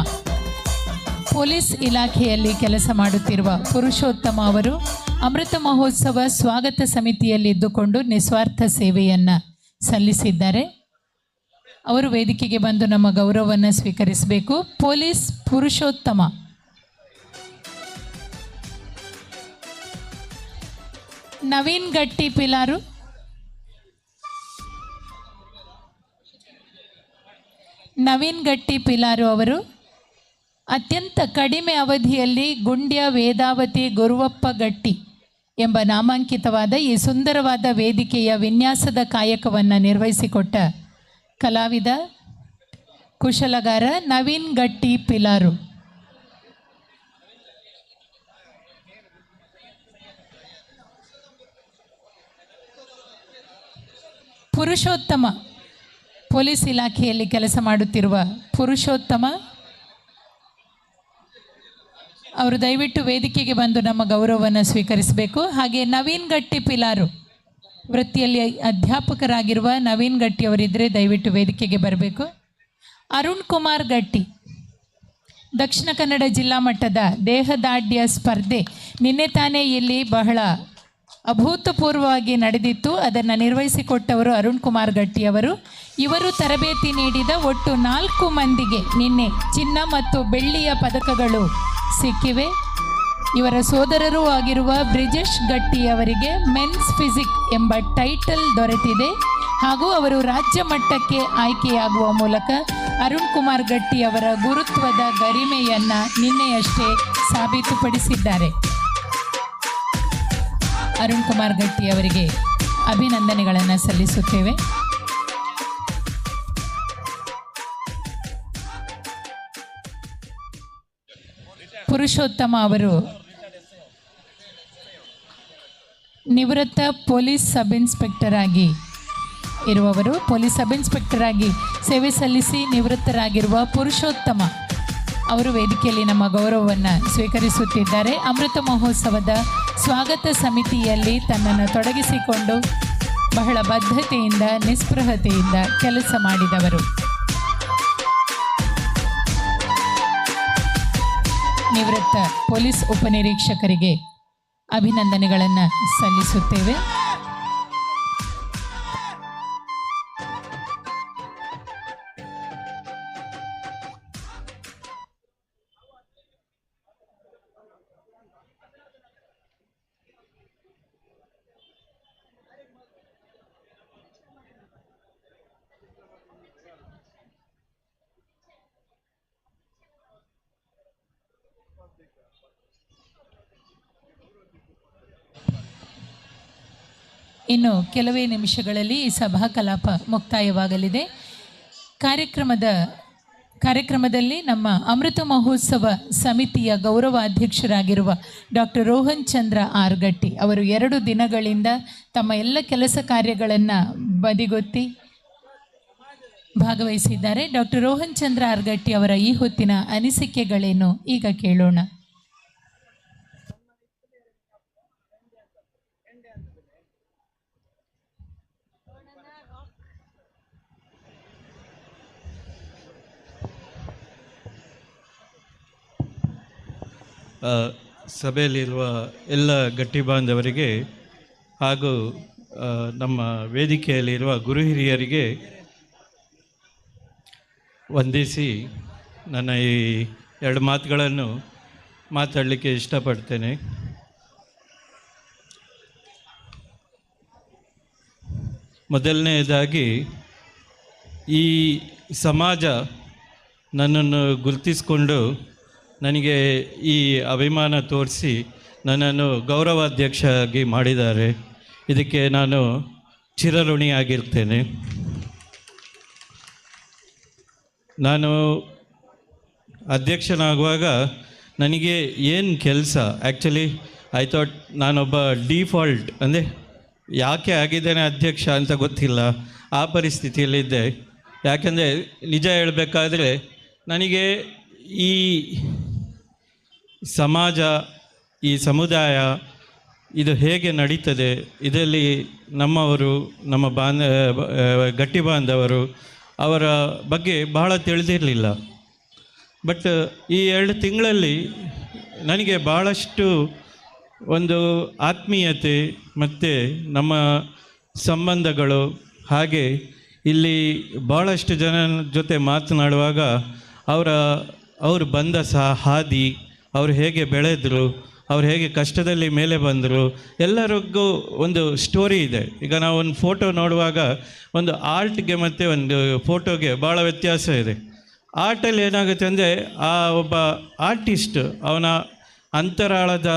ಪೊಲೀಸ್ ಇಲಾಖೆಯಲ್ಲಿ ಕೆಲಸ ಮಾಡುತ್ತಿರುವ ಪುರುಷೋತ್ತಮ ಅವರು ಅಮೃತ ಮಹೋತ್ಸವ ಸ್ವಾಗತ ಸಮಿತಿಯಲ್ಲಿ ಇದ್ದುಕೊಂಡು ನಿಸ್ವಾರ್ಥ ಸೇವೆಯನ್ನು ಸಲ್ಲಿಸಿದ್ದಾರೆ. ಅವರು ವೇದಿಕೆಗೆ ಬಂದು ನಮ್ಮ ಗೌರವವನ್ನು ಸ್ವೀಕರಿಸಬೇಕು. ಪೊಲೀಸ್ ಪುರುಷೋತ್ತಮ. ನವೀನ್ ಗಟ್ಟಿ ಪಿಲಾರು. ನವೀನ್ ಗಟ್ಟಿ ಪಿಲಾರು ಅವರು ಅತ್ಯಂತ ಕಡಿಮೆ ಅವಧಿಯಲ್ಲಿ ಗುಂಡ್ಯ ವೇದಾವತಿ ಗುರುವಪ್ಪ ಗಟ್ಟಿ ಎಂಬ ನಾಮಾಂಕಿತವಾದ ಈ ಸುಂದರವಾದ ವೇದಿಕೆಯ ವಿನ್ಯಾಸದ ಕಾಯಕವನ್ನು ನಿರ್ವಹಿಸಿಕೊಟ್ಟ ಕಲಾವಿದ ಕುಶಲಗಾರ ನವೀನ್ ಗಟ್ಟಿ ಪಿಲಾರು. ಪುರುಷೋತ್ತಮ, ಪೊಲೀಸ್ ಇಲಾಖೆಯಲ್ಲಿ ಕೆಲಸ ಮಾಡುತ್ತಿರುವ ಪುರುಷೋತ್ತಮ ಅವರು ದಯವಿಟ್ಟು ವೇದಿಕೆಗೆ ಬಂದು ನಮ್ಮ ಗೌರವವನ್ನು ಸ್ವೀಕರಿಸಬೇಕು. ಹಾಗೆ ನವೀನ್ ಗಟ್ಟಿ ಪಿಲಾರು, ವೃತ್ತಿಯಲ್ಲಿ ಅಧ್ಯಾಪಕರಾಗಿರುವ ನವೀನ್ ಗಟ್ಟಿ ಅವರಿದ್ದರೆ ದಯವಿಟ್ಟು ವೇದಿಕೆಗೆ ಬರಬೇಕು. ಅರುಣ್ ಕುಮಾರ್ ಗಟ್ಟಿ, ದಕ್ಷಿಣ ಕನ್ನಡ ಜಿಲ್ಲಾ ಮಟ್ಟದ ದೇಹದಾಢ್ಯ ಸ್ಪರ್ಧೆ ನಿನ್ನೆ ತಾನೇ ಇಲ್ಲಿ ಬಹಳ ಅಭೂತಪೂರ್ವವಾಗಿ ನಡೆದಿತ್ತು. ಅದನ್ನು ನಿರ್ವಹಿಸಿಕೊಟ್ಟವರು ಅರುಣ್ ಕುಮಾರ್ ಗಟ್ಟಿಯವರು. ಇವರು ತರಬೇತಿ ನೀಡಿದ ಒಟ್ಟು 4 ಮಂದಿಗೆ ನಿನ್ನೆ ಚಿನ್ನ ಮತ್ತು ಬೆಳ್ಳಿಯ ಪದಕಗಳು ಸಿಕ್ಕಿವೆ. ಇವರ ಸೋದರರೂ ಆಗಿರುವ ಬ್ರಿಜೇಶ್ ಗಟ್ಟಿಯವರಿಗೆ ಮೆನ್ಸ್ ಫಿಸಿಕ್ ಎಂಬ ಟೈಟಲ್ ದೊರೆತಿದೆ. ಹಾಗೂ ಅವರು ರಾಜ್ಯ ಮಟ್ಟಕ್ಕೆ ಆಯ್ಕೆಯಾಗುವ ಮೂಲಕ ಅರುಣ್ ಕುಮಾರ್ ಗಟ್ಟಿಯವರ ಗುರುತ್ವದ ಗರಿಮೆಯನ್ನು ನಿನ್ನೆಯಷ್ಟೇ ಸಾಬೀತುಪಡಿಸಿದ್ದಾರೆ. ಅರುಣ್ ಕುಮಾರ್ ಗಟ್ಟಿ ಅವರಿಗೆ ಅಭಿನಂದನೆಗಳನ್ನು ಸಲ್ಲಿಸುತ್ತೇವೆ. ಪುರುಷೋತ್ತಮ ಅವರು ನಿವೃತ್ತ ಪೊಲೀಸ್ ಸಬ್ ಇನ್ಸ್ಪೆಕ್ಟರ್ ಆಗಿ ಇರುವವರು. ಪೊಲೀಸ್ ಸಬ್ ಇನ್ಸ್ಪೆಕ್ಟರ್ ಆಗಿ ಸೇವೆ ಸಲ್ಲಿಸಿ ನಿವೃತ್ತರಾಗಿರುವ ಪುರುಷೋತ್ತಮ ಅವರು ವೇದಿಕೆಯಲ್ಲಿ ನಮ್ಮ ಗೌರವವನ್ನು ಸ್ವೀಕರಿಸುತ್ತಿದ್ದಾರೆ. ಅಮೃತ ಮಹೋತ್ಸವದ ಸ್ವಾಗತ ಸಮಿತಿಯಲ್ಲಿ ತನ್ನನ್ನು ತೊಡಗಿಸಿಕೊಂಡು ಬಹಳ ಬದ್ಧತೆಯಿಂದ ನಿಸ್ಪೃಹತೆಯಿಂದ ಕೆಲಸ ಮಾಡಿದವರು. ನಿವೃತ್ತ ಪೊಲೀಸ್ ಉಪನಿರೀಕ್ಷಕರಿಗೆ ಅಭಿನಂದನೆಗಳನ್ನು ಸಲ್ಲಿಸುತ್ತೇವೆ. ಇನ್ನು ಕೆಲವೇ ನಿಮಿಷಗಳಲ್ಲಿ ಈ ಸಭಾ ಕಲಾಪ ಮುಕ್ತಾಯವಾಗಲಿದೆ. ಕಾರ್ಯಕ್ರಮದಲ್ಲಿ ನಮ್ಮ ಅಮೃತ ಮಹೋತ್ಸವ ಸಮಿತಿಯ ಗೌರವಾಧ್ಯಕ್ಷರಾಗಿರುವ ಡಾಕ್ಟರ್ ರೋಹನ್ ಚಂದ್ರ ಆರ್ ಗಟ್ಟಿ ಅವರು 2 ದಿನಗಳಿಂದ ತಮ್ಮ ಎಲ್ಲ ಕೆಲಸ ಕಾರ್ಯಗಳನ್ನು ಬದಿಗೊತ್ತಿ ಭಾಗವಹಿಸಿದ್ದಾರೆ. ಡಾಕ್ಟರ್ ರೋಹನ್ ಚಂದ್ರ ಆರ್ ಗಟ್ಟಿ ಅವರ ಈ ಹೊತ್ತಿನ ಅನಿಸಿಕೆಗಳೇನು ಈಗ ಕೇಳೋಣ. ಸಭೆಯಲ್ಲಿರುವ ಎಲ್ಲ ಗಟ್ಟಿ ಬಾಂಧವರಿಗೆ ಹಾಗೂ ನಮ್ಮ ವೇದಿಕೆಯಲ್ಲಿರುವ ಗುರು ಹಿರಿಯರಿಗೆ ವಂದಿಸಿ ನನ್ನ ಈ 2 ಮಾತುಗಳನ್ನು ಮಾತಾಡಲಿಕ್ಕೆ ಇಷ್ಟಪಡ್ತೇನೆ. ಮೊದಲನೆಯದಾಗಿ, ಈ ಸಮಾಜ ನನ್ನನ್ನು ಗುರುತಿಸಿಕೊಂಡು ನನಗೆ ಈ ಅಭಿಮಾನ ತೋರಿಸಿ ನನ್ನನ್ನು ಗೌರವಾಧ್ಯಕ್ಷರಾಗಿ ಮಾಡಿದ್ದಾರೆ. ಇದಕ್ಕೆ ನಾನು ಚಿರಋಣಿಯಾಗಿರ್ತೇನೆ. ನಾನು ಅಧ್ಯಕ್ಷನಾಗುವಾಗ ನನಗೆ ಏನು ಕೆಲಸ, ಆ್ಯಕ್ಚುಲಿ I thought ನಾನೊಬ್ಬ ಡಿಫಾಲ್ಟ್, ಅಂದರೆ ಯಾಕೆ ಆಗಿದ್ದೇನೆ ಅಧ್ಯಕ್ಷ ಅಂತ ಗೊತ್ತಿಲ್ಲ, ಆ ಪರಿಸ್ಥಿತಿಯಲ್ಲಿದ್ದೆ. ಯಾಕೆಂದರೆ ನಿಜ ಹೇಳಬೇಕಾದ್ರೆ ನನಗೆ ಈ ಸಮಾಜ, ಈ ಸಮುದಾಯ ಇದು ಹೇಗೆ ನಡೀತದೆ, ಇದರಲ್ಲಿ ನಮ್ಮವರು, ನಮ್ಮ ಗಟ್ಟಿ ಬಾಂಧವರು ಅವರ ಬಗ್ಗೆ ಬಹಳ ತಿಳಿದಿರಲಿಲ್ಲ. ಬಟ್ ಈ 2 ತಿಂಗಳಲ್ಲಿ ನನಗೆ ಭಾಳಷ್ಟು ಒಂದು ಆತ್ಮೀಯತೆ ಮತ್ತು ನಮ್ಮ ಸಂಬಂಧಗಳು, ಹಾಗೆ ಇಲ್ಲಿ ಭಾಳಷ್ಟು ಜನ ಜೊತೆ ಮಾತನಾಡುವಾಗ ಅವರು ಬಂದ ಹಾದಿ, ಅವರು ಹೇಗೆ ಬೆಳೆದರು, ಅವ್ರು ಹೇಗೆ ಕಷ್ಟದಲ್ಲಿ ಮೇಲೆ ಬಂದರು, ಎಲ್ಲರಿಗೂ ಒಂದು ಸ್ಟೋರಿ ಇದೆ. ಈಗ ನಾವು ಒಂದು ಫೋಟೋ ನೋಡುವಾಗ ಒಂದು ಆರ್ಟ್ಗೆ ಮತ್ತು ಒಂದು ಫೋಟೋಗೆ ಭಾಳ ವ್ಯತ್ಯಾಸ ಇದೆ. ಆರ್ಟಲ್ಲಿ ಏನಾಗುತ್ತೆ ಅಂದರೆ ಆ ಒಬ್ಬ ಆರ್ಟಿಸ್ಟ್ ಅವನ ಅಂತರಾಳದ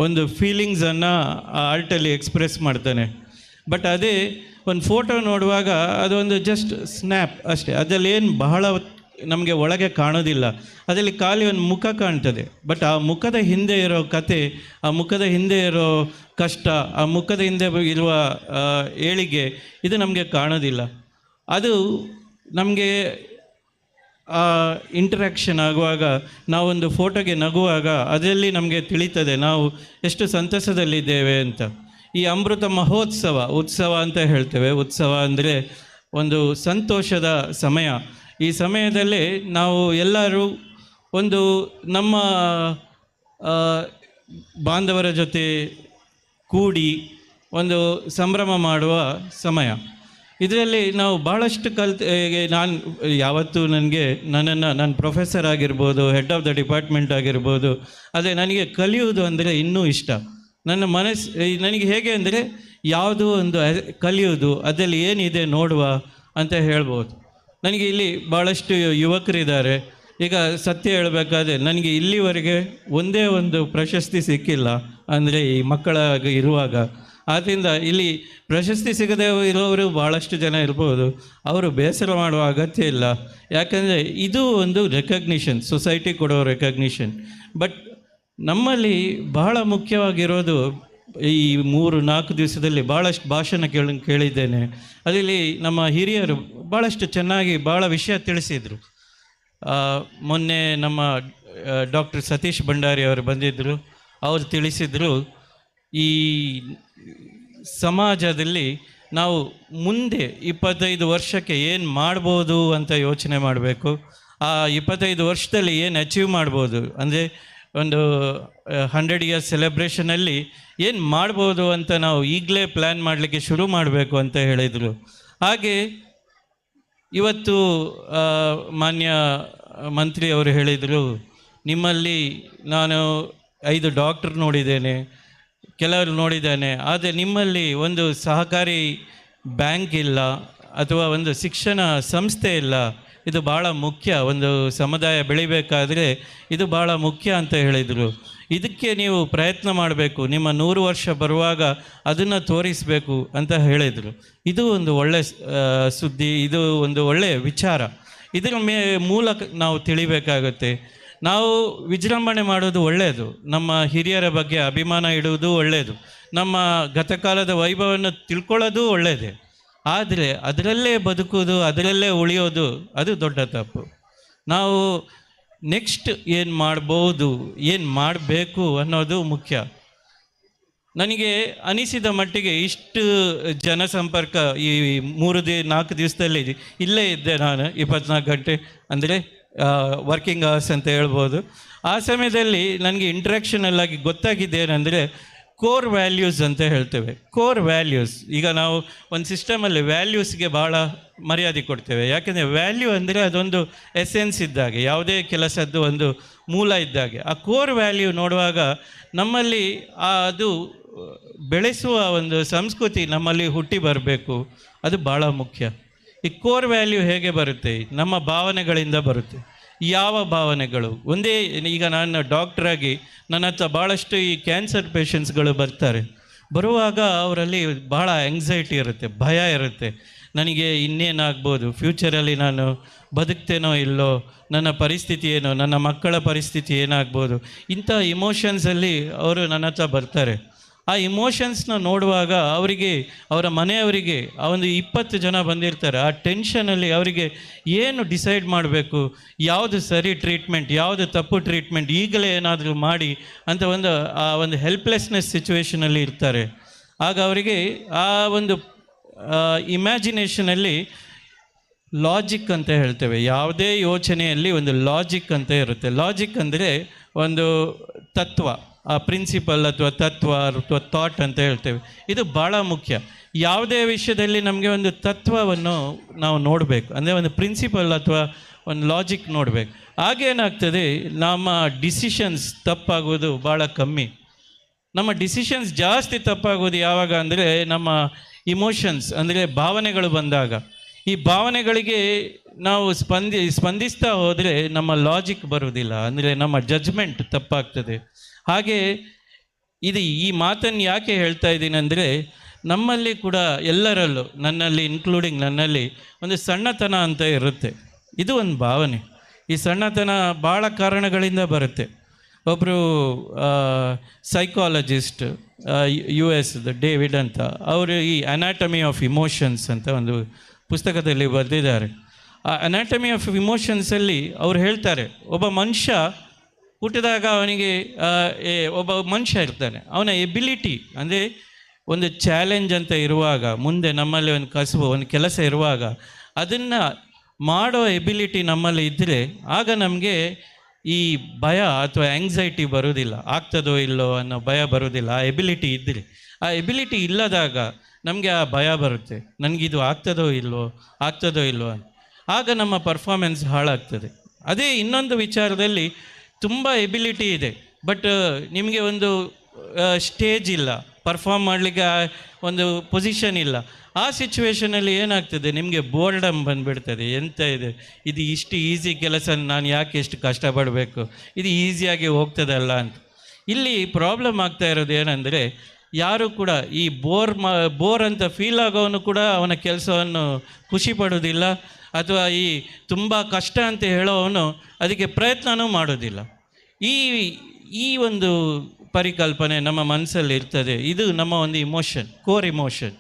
ಒಂದು ಫೀಲಿಂಗ್ಸನ್ನು ಆ ಆರ್ಟಲ್ಲಿ ಎಕ್ಸ್ಪ್ರೆಸ್ ಮಾಡ್ತಾನೆ. ಬಟ್ ಅದೇ ಒಂದು ಫೋಟೋ ನೋಡುವಾಗ ಅದೊಂದು ಜಸ್ಟ್ ಸ್ನ್ಯಾಪ್ ಅಷ್ಟೇ, ಅದರಲ್ಲಿ ಏನು ಬಹಳ ನಮಗೆ ಒಳಗೆ ಕಾಣೋದಿಲ್ಲ, ಅದರಲ್ಲಿ ಖಾಲಿ ಒಂದು ಮುಖ ಕಾಣ್ತದೆ. ಬಟ್ ಆ ಮುಖದ ಹಿಂದೆ ಇರೋ ಕತೆ, ಆ ಮುಖದ ಹಿಂದೆ ಇರೋ ಕಷ್ಟ, ಆ ಮುಖದ ಹಿಂದೆ ಇರುವ ಏಳಿಗೆ, ಇದು ನಮಗೆ ಕಾಣೋದಿಲ್ಲ. ಅದು ನಮಗೆ ಆ ಇಂಟ್ರ್ಯಾಕ್ಷನ್ ಆಗುವಾಗ, ನಾವೊಂದು ಫೋಟೋಗೆ ನಗುವಾಗ ಅದರಲ್ಲಿ ನಮಗೆ ತಿಳಿತದೆ ನಾವು ಎಷ್ಟು ಸಂತಸದಲ್ಲಿದ್ದೇವೆ ಅಂತ. ಈ ಅಮೃತ ಮಹೋತ್ಸವ, ಉತ್ಸವ ಅಂತ ಹೇಳ್ತೇವೆ. ಉತ್ಸವ ಅಂದರೆ ಒಂದು ಸಂತೋಷದ ಸಮಯ. ಈ ಸಮಯದಲ್ಲಿ ನಾವು ಎಲ್ಲರೂ ಒಂದು ನಮ್ಮ ಬಾಂಧವರ ಜೊತೆ ಕೂಡಿ ಒಂದು ಸಂಭ್ರಮ ಮಾಡುವ ಸಮಯ. ಇದರಲ್ಲಿ ನಾವು ಭಾಳಷ್ಟು ನಾನು ಯಾವತ್ತೂ ನನ್ನನ್ನು ನಾನು ಪ್ರೊಫೆಸರ್ ಆಗಿರ್ಬೋದು, ಹೆಡ್ ಆಫ್ the department ಆಗಿರ್ಬೋದು, ಅದೇ ನನಗೆ ಕಲಿಯುವುದು ಅಂದರೆ ಇನ್ನೂ ಇಷ್ಟ. ನನ್ನ ಮನಸ್ಸು ನನಗೆ ಹೇಗೆ ಅಂದರೆ ಯಾವುದೋ ಒಂದು ಕಲಿಯುವುದು, ಅದರಲ್ಲಿ ಏನಿದೆ ನೋಡುವ ಅಂತ ಹೇಳ್ಬೋದು. ನನಗೆ ಇಲ್ಲಿ ಭಾಳಷ್ಟು ಯುವಕರಿದ್ದಾರೆ. ಈಗ ಸತ್ಯ ಹೇಳಬೇಕಾದ್ರೆ ನನಗೆ ಇಲ್ಲಿವರೆಗೆ ಒಂದೇ ಒಂದು ಪ್ರಶಸ್ತಿ ಸಿಕ್ಕಿಲ್ಲ, ಅಂದರೆ ಈ ಮಕ್ಕಳ ಇರುವಾಗ. ಆದ್ದರಿಂದ ಇಲ್ಲಿ ಪ್ರಶಸ್ತಿ ಸಿಗದೆ ಇರೋರು ಭಾಳಷ್ಟು ಜನ ಇರ್ಬೋದು, ಅವರು ಬೇಸರ ಮಾಡುವ ಅಗತ್ಯ ಇಲ್ಲ. ಯಾಕಂದರೆ ಇದು ಒಂದು ರೆಕಗ್ನಿಷನ್, ಸೊಸೈಟಿ ಕೊಡೋ ರೆಕಗ್ನಿಷನ್. ಬಟ್ ನಮ್ಮಲ್ಲಿ ಬಹಳ ಮುಖ್ಯವಾಗಿರೋದು ಈ 3-4 ದಿವಸದಲ್ಲಿ ಭಾಳಷ್ಟು ಭಾಷಣ ಕೇಳಿದ್ದೇನೆ. ಅದರಲ್ಲಿ ನಮ್ಮ ಹಿರಿಯರು ಭಾಳಷ್ಟು ಚೆನ್ನಾಗಿ ಭಾಳ ವಿಷಯ ತಿಳಿಸಿದರು. ಮೊನ್ನೆ ನಮ್ಮ ಡಾಕ್ಟರ್ ಸತೀಶ್ ಭಂಡಾರಿ ಅವರು ಬಂದಿದ್ದರು, ಅವರು ತಿಳಿಸಿದರು ಈ ಸಮಾಜದಲ್ಲಿ ನಾವು ಮುಂದೆ 25 ವರ್ಷಕ್ಕೆ ಏನು ಮಾಡ್ಬೋದು ಅಂತ ಯೋಚನೆ ಮಾಡಬೇಕು. ಆ 25 ವರ್ಷದಲ್ಲಿ ಏನು ಅಚೀವ್ ಮಾಡ್ಬೋದು ಅಂದರೆ ಒಂದು 100 ಇಯರ್ಸ್ ಸೆಲೆಬ್ರೇಷನಲ್ಲಿ ಏನು ಮಾಡ್ಬೋದು ಅಂತ ನಾವು ಈಗಲೇ ಪ್ಲ್ಯಾನ್ ಮಾಡಲಿಕ್ಕೆ ಶುರು ಮಾಡಬೇಕು ಅಂತ ಹೇಳಿದರು. ಹಾಗೆ ಇವತ್ತು ಮಾನ್ಯ ಮಂತ್ರಿಯವರು ಹೇಳಿದರು, ನಿಮ್ಮಲ್ಲಿ ನಾನು 5 ಡಾಕ್ಟ್ರ್ ನೋಡಿದ್ದೇನೆ, ಕೆಲವರು ನೋಡಿದ್ದೇನೆ, ಆದರೆ ನಿಮ್ಮಲ್ಲಿ ಒಂದು ಸಹಕಾರಿ ಬ್ಯಾಂಕ್ ಇಲ್ಲ ಅಥವಾ ಒಂದು ಶಿಕ್ಷಣ ಸಂಸ್ಥೆ ಇಲ್ಲ. ಇದು ಭಾಳ ಮುಖ್ಯ, ಒಂದು ಸಮುದಾಯ ಬೆಳಿಬೇಕಾದರೆ ಇದು ಭಾಳ ಮುಖ್ಯ ಅಂತ ಹೇಳಿದರು. ಇದಕ್ಕೆ ನೀವು ಪ್ರಯತ್ನ ಮಾಡಬೇಕು, ನಿಮ್ಮ 100 ವರ್ಷ ಬರುವಾಗ ಅದನ್ನು ತೋರಿಸಬೇಕು ಅಂತ ಹೇಳಿದರು. ಇದು ಒಂದು ಒಳ್ಳೆಯ ಸುದ್ದಿ, ಇದು ಒಂದು ಒಳ್ಳೆಯ ವಿಚಾರ. ಇದರ ಮೂಲಕ ನಾವು ತಿಳಿಬೇಕಾಗುತ್ತೆ. ನಾವು ವಿಜೃಂಭಣೆ ಮಾಡೋದು ಒಳ್ಳೆಯದು, ನಮ್ಮ ಹಿರಿಯರ ಬಗ್ಗೆ ಅಭಿಮಾನ ಇಡುವುದು ಒಳ್ಳೆಯದು, ನಮ್ಮ ಗತಕಾಲದ ವೈಭವವನ್ನು ತಿಳ್ಕೊಳ್ಳೋದು ಒಳ್ಳೆಯದೇ. ಆದರೆ ಅದರಲ್ಲೇ ಬದುಕುವುದು, ಅದರಲ್ಲೇ ಉಳಿಯೋದು ಅದು ದೊಡ್ಡ ತಪ್ಪು. ನಾವು ನೆಕ್ಸ್ಟ್ ಏನು ಮಾಡ್ಬೋದು, ಏನು ಮಾಡಬೇಕು ಅನ್ನೋದು ಮುಖ್ಯ. ನನಗೆ ಅನಿಸಿದ ಮಟ್ಟಿಗೆ ಇಷ್ಟು ಜನಸಂಪರ್ಕ ಈ 3-4 ದಿವಸದಲ್ಲಿ ಇಲ್ಲೇ ಇದ್ದೆ ನಾನು, 24 ಗಂಟೆ ಅಂದರೆ ವರ್ಕಿಂಗ್ ಅವರ್ಸ್ ಅಂತ ಹೇಳ್ಬೋದು. ಆ ಸಮಯದಲ್ಲಿ ನನಗೆ ಇಂಟ್ರ್ಯಾಕ್ಷನಲ್ಲಾಗಿ ಗೊತ್ತಾಗಿದ್ದೇನೆಂದರೆ ಕೋರ್ ವ್ಯಾಲ್ಯೂಸ್ ಅಂತ ಹೇಳ್ತೇವೆ. ಕೋರ್ ವ್ಯಾಲ್ಯೂಸ್, ಈಗ ನಾವು ಒಂದು ಸಿಸ್ಟಮಲ್ಲಿ ವ್ಯಾಲ್ಯೂಸ್ಗೆ ಭಾಳ ಮರ್ಯಾದೆ ಕೊಡ್ತೇವೆ. ಯಾಕೆಂದರೆ ವ್ಯಾಲ್ಯೂ ಅಂದರೆ ಅದೊಂದು ಎಸೆನ್ಸ್ ಇದ್ದಾಗೆ, ಯಾವುದೇ ಕೆಲಸದ್ದು ಒಂದು ಮೂಲ ಇದ್ದಾಗೆ. ಆ ಕೋರ್ ವ್ಯಾಲ್ಯೂ ನೋಡುವಾಗ ನಮ್ಮಲ್ಲಿ ಅದು ಬೆಳೆಸುವ ಒಂದು ಸಂಸ್ಕೃತಿ ನಮ್ಮಲ್ಲಿ ಹುಟ್ಟಿ ಬರಬೇಕು, ಅದು ಭಾಳ ಮುಖ್ಯ. ಈ ಕೋರ್ ವ್ಯಾಲ್ಯೂ ಹೇಗೆ ಬರುತ್ತೆ? ನಮ್ಮ ಭಾವನೆಗಳಿಂದ ಬರುತ್ತೆ. ಯಾವ ಭಾವನೆಗಳು? ಒಂದೇ, ಈಗ ನಾನು ಡಾಕ್ಟ್ರಾಗಿ ನನ್ನ ಹತ್ರ ಭಾಳಷ್ಟು ಈ ಕ್ಯಾನ್ಸರ್ ಪೇಷಂಟ್ಸ್ಗಳು ಬರ್ತಾರೆ. ಬರುವಾಗ ಅವರಲ್ಲಿ ಭಾಳ ಆ್ಯಂಗ್ಸೈಟಿ ಇರುತ್ತೆ, ಭಯ ಇರುತ್ತೆ. ನನಗೆ ಇನ್ನೇನಾಗ್ಬೋದು, ಫ್ಯೂಚರಲ್ಲಿ ನಾನು ಬದುಕ್ತೇನೋ ಇಲ್ಲೋ, ನನ್ನ ಪರಿಸ್ಥಿತಿ ಏನೋ, ನನ್ನ ಮಕ್ಕಳ ಪರಿಸ್ಥಿತಿ ಏನಾಗ್ಬೋದು, ಇಂಥ ಇಮೋಷನ್ಸಲ್ಲಿ ಅವರು ನನ್ನ ಹತ್ರ ಬರ್ತಾರೆ. ಆ ಇಮೋಷನ್ಸ್ನ ನೋಡುವಾಗ ಅವರಿಗೆ, ಅವರ ಮನೆಯವರಿಗೆ, ಆ ಒಂದು 20 ಜನ ಬಂದಿರ್ತಾರೆ, ಆ ಟೆನ್ಷನಲ್ಲಿ ಅವರಿಗೆ ಏನು ಡಿಸೈಡ್ ಮಾಡಬೇಕು, ಯಾವುದು ಸರಿ ಟ್ರೀಟ್ಮೆಂಟ್, ಯಾವುದು ತಪ್ಪು ಟ್ರೀಟ್ಮೆಂಟ್, ಈಗಲೇ ಏನಾದರೂ ಮಾಡಿ ಅಂತ ಒಂದು ಆ ಒಂದು ಹೆಲ್ಪ್ಲೆಸ್ನೆಸ್ ಸಿಚುವೇಷನಲ್ಲಿ ಇರ್ತಾರೆ. ಆಗ ಅವರಿಗೆ ಆ ಒಂದು ಇಮ್ಯಾಜಿನೇಷನಲ್ಲಿ ಲಾಜಿಕ್ ಅಂತ ಹೇಳ್ತೇವೆ. ಯಾವುದೇ ಯೋಚನೆಯಲ್ಲಿ ಒಂದು ಲಾಜಿಕ್ ಅಂತ ಇರುತ್ತೆ. ಲಾಜಿಕ್ ಅಂದರೆ ಒಂದು ತತ್ವ, ಆ ಪ್ರಿನ್ಸಿಪಲ್ ಅಥವಾ ತತ್ವ ಅಥವಾ ಥಾಟ್ ಅಂತ ಹೇಳ್ತೇವೆ. ಇದು ಭಾಳ ಮುಖ್ಯ. ಯಾವುದೇ ವಿಷಯದಲ್ಲಿ ನಮಗೆ ಒಂದು ತತ್ವವನ್ನು ನಾವು ನೋಡಬೇಕು, ಅಂದರೆ ಒಂದು ಪ್ರಿನ್ಸಿಪಲ್ ಅಥವಾ ಒಂದು ಲಾಜಿಕ್ ನೋಡಬೇಕು. ಆಗೇನಾಗ್ತದೆ, ನಮ್ಮ ಡಿಸಿಷನ್ಸ್ ತಪ್ಪಾಗೋದು ಭಾಳ ಕಮ್ಮಿ. ನಮ್ಮ ಡಿಸಿಷನ್ಸ್ ಜಾಸ್ತಿ ತಪ್ಪಾಗೋದು ಯಾವಾಗ ಅಂದರೆ ನಮ್ಮ ಇಮೋಷನ್ಸ್ ಅಂದರೆ ಭಾವನೆಗಳು ಬಂದಾಗ. ಈ ಭಾವನೆಗಳಿಗೆ ನಾವು ಸ್ಪಂದಿಸ್ತಾ ಹೋದರೆ ನಮ್ಮ ಲಾಜಿಕ್ ಬರುವುದಿಲ್ಲ, ಅಂದರೆ ನಮ್ಮ ಜಡ್ಜ್ಮೆಂಟ್ ತಪ್ಪಾಗ್ತದೆ. ಹಾಗೆ ಇದು ಈ ಮಾತನ್ನು ಯಾಕೆ ಹೇಳ್ತಾ ಇದ್ದೀನಿ ಅಂದರೆ, ನಮ್ಮಲ್ಲಿ ಕೂಡ ಎಲ್ಲರಲ್ಲೂ, ನನ್ನಲ್ಲಿ ಇನ್ಕ್ಲೂಡಿಂಗ್ ನನ್ನಲ್ಲಿ ಒಂದು ಸಣ್ಣತನ ಅಂತ ಇರುತ್ತೆ. ಇದು ಒಂದು ಭಾವನೆ. ಈ ಸಣ್ಣತನ ಭಾಳ ಕಾರಣಗಳಿಂದ ಬರುತ್ತೆ. ಒಬ್ಬರು ಸೈಕಾಲಜಿಸ್ಟ್ US David ಅಂತ, ಅವರು ಈ ಅನಾಟಮಿ ಆಫ್ ಇಮೋಷನ್ಸ್ ಅಂತ ಒಂದು ಪುಸ್ತಕದಲ್ಲಿ ಬರೆದಿದ್ದಾರೆ. ಆ ಅನಾಟಮಿ ಆಫ್ ಇಮೋಷನ್ಸಲ್ಲಿ ಅವ್ರು ಹೇಳ್ತಾರೆ, ಒಬ್ಬ ಮನುಷ್ಯ ಹುಟ್ಟಿದಾಗ ಅವನಿಗೆ ಒಬ್ಬ ಮನುಷ್ಯ ಇರ್ತಾನೆ, ಅವನ ಎಬಿಲಿಟಿ ಅಂದರೆ ಒಂದು ಚಾಲೆಂಜ್ ಅಂತ ಇರುವಾಗ, ಮುಂದೆ ನಮ್ಮಲ್ಲಿ ಒಂದು ಕಸುಬು, ಒಂದು ಕೆಲಸ ಇರುವಾಗ ಅದನ್ನು ಮಾಡೋ ಎಬಿಲಿಟಿ ನಮ್ಮಲ್ಲಿ ಇದ್ದರೆ ಆಗ ನಮಗೆ ಈ ಭಯ ಅಥವಾ ಆ್ಯಂಗ್ಸೈಟಿ ಬರೋದಿಲ್ಲ, ಆಗ್ತದೋ ಇಲ್ಲೋ ಅನ್ನೋ ಭಯ ಬರೋದಿಲ್ಲ. ಆ ಎಬಿಲಿಟಿ ಇದ್ದರೆ. ಆ ಎಬಿಲಿಟಿ ಇಲ್ಲದಾಗ ನಮಗೆ ಆ ಭಯ ಬರುತ್ತೆ, ನನಗಿದು ಆಗ್ತದೋ ಇಲ್ಲೋ, ಆಗ್ತದೋ ಇಲ್ಲೋ ಅಂತ. ಆಗ ನಮ್ಮ ಪರ್ಫಾರ್ಮೆನ್ಸ್ ಹಾಳಾಗ್ತದೆ. ಅದೇ ಇನ್ನೊಂದು ವಿಚಾರದಲ್ಲಿ ತುಂಬ ಎಬಿಲಿಟಿ ಇದೆ, ಬಟ್ ನಿಮಗೆ ಒಂದು ಸ್ಟೇಜ್ ಇಲ್ಲ, ಪರ್ಫಾರ್ಮ್ ಮಾಡಲಿಕ್ಕೆ ಒಂದು ಪೊಸಿಷನ್ ಇಲ್ಲ. ಆ ಸಿಚುವೇಷನಲ್ಲಿ ಏನಾಗ್ತದೆ, ನಿಮಗೆ ಬೋರ್ಡಮ್ ಬಂದುಬಿಡ್ತದೆ. ಎಂತ ಇದು, ಇದು ಇಷ್ಟು ಈಸಿ ಕೆಲಸ, ನಾನು ಯಾಕೆ ಇಷ್ಟು ಕಷ್ಟಪಡಬೇಕು, ಇದು ಈಸಿಯಾಗಿ ಹೋಗ್ತದಲ್ಲ ಅಂತ. ಇಲ್ಲಿ ಪ್ರಾಬ್ಲಮ್ ಆಗ್ತಾ ಇರೋದು ಏನಂದರೆ, ಯಾರೂ ಕೂಡ ಈ ಬೋರ್ ಅಂತ ಫೀಲ್ ಆಗೋವನು ಕೂಡ ಅವನ ಕೆಲಸವನ್ನು ಖುಷಿ ಪಡೋದಿಲ್ಲ, ಅಥವಾ ಈ ತುಂಬ ಕಷ್ಟ ಅಂತ ಹೇಳೋವನು ಅದಕ್ಕೆ ಪ್ರಯತ್ನವೂ ಮಾಡೋದಿಲ್ಲ. ಈ ಒಂದು ಪರಿಕಲ್ಪನೆ ನಮ್ಮ ಮನಸ್ಸಲ್ಲಿ ಇರ್ತದೆ. ಇದು ನಮ್ಮ ಒಂದು ಇಮೋಷನ್, ಕೋರ್ ಇಮೋಷನ್.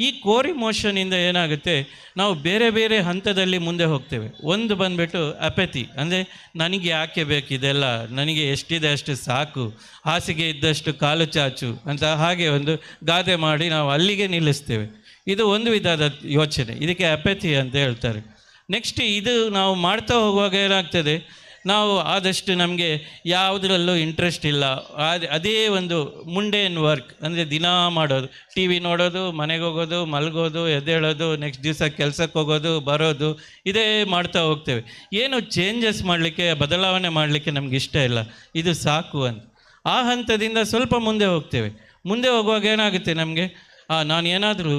ಈ ಕೋರ್ ಇಮೋಷನಿಂದ ಏನಾಗುತ್ತೆ, ನಾವು ಬೇರೆ ಬೇರೆ ಹಂತದಲ್ಲಿ ಮುಂದೆ ಹೋಗ್ತೇವೆ. ಒಂದು ಬಂದುಬಿಟ್ಟು ಅಪೆತಿ, ಅಂದರೆ ನನಗೆ ಯಾಕೆ ಬೇಕಿದೆಲ್ಲ, ನನಗೆ ಎಷ್ಟಿದೆ ಅಷ್ಟು ಸಾಕು, ಹಾಸಿಗೆ ಇದ್ದಷ್ಟು ಕಾಲು ಚಾಚು ಅಂತ ಹಾಗೆ ಒಂದು ಗಾದೆ ಮಾಡಿ ನಾವು ಅಲ್ಲಿಗೆ ನಿಲ್ಲಿಸ್ತೇವೆ. ಇದು ಒಂದು ವಿಧದ ಯೋಚನೆ, ಇದಕ್ಕೆ ಅಪೆತಿ ಅಂತ ಹೇಳ್ತಾರೆ. ನೆಕ್ಸ್ಟ್ ಇದು ನಾವು ಮಾಡ್ತಾ ಹೋಗುವಾಗ ಏನಾಗ್ತದೆ, ನಾವು ಆದಷ್ಟು ನಮಗೆ ಯಾವುದರಲ್ಲೂ ಇಂಟ್ರೆಸ್ಟ್ ಇಲ್ಲ, ಅದೇ ಒಂದು ಮುಂಡೇನ್ ವರ್ಕ್, ಅಂದರೆ ದಿನಾ ಮಾಡೋದು, ಟಿ ವಿ ನೋಡೋದು, ಮನೆಗೆ ಹೋಗೋದು, ಮಲಗೋದು, ಎದ್ದೇಳೋದು, ನೆಕ್ಸ್ಟ್ ದಿವಸ ಕೆಲಸಕ್ಕೆ ಹೋಗೋದು, ಬರೋದು, ಇದೇ ಮಾಡ್ತಾ ಹೋಗ್ತೇವೆ. ಏನು ಚೇಂಜಸ್ ಮಾಡಲಿಕ್ಕೆ, ಬದಲಾವಣೆ ಮಾಡಲಿಕ್ಕೆ ನಮ್ಗೆ ಇಷ್ಟ ಇಲ್ಲ, ಇದು ಸಾಕು ಅಂತ. ಆ ಹಂತದಿಂದ ಸ್ವಲ್ಪ ಮುಂದೆ ಹೋಗ್ತೇವೆ. ಮುಂದೆ ಹೋಗುವಾಗ ಏನಾಗುತ್ತೆ ನಮಗೆ, ನಾನು ಏನಾದರೂ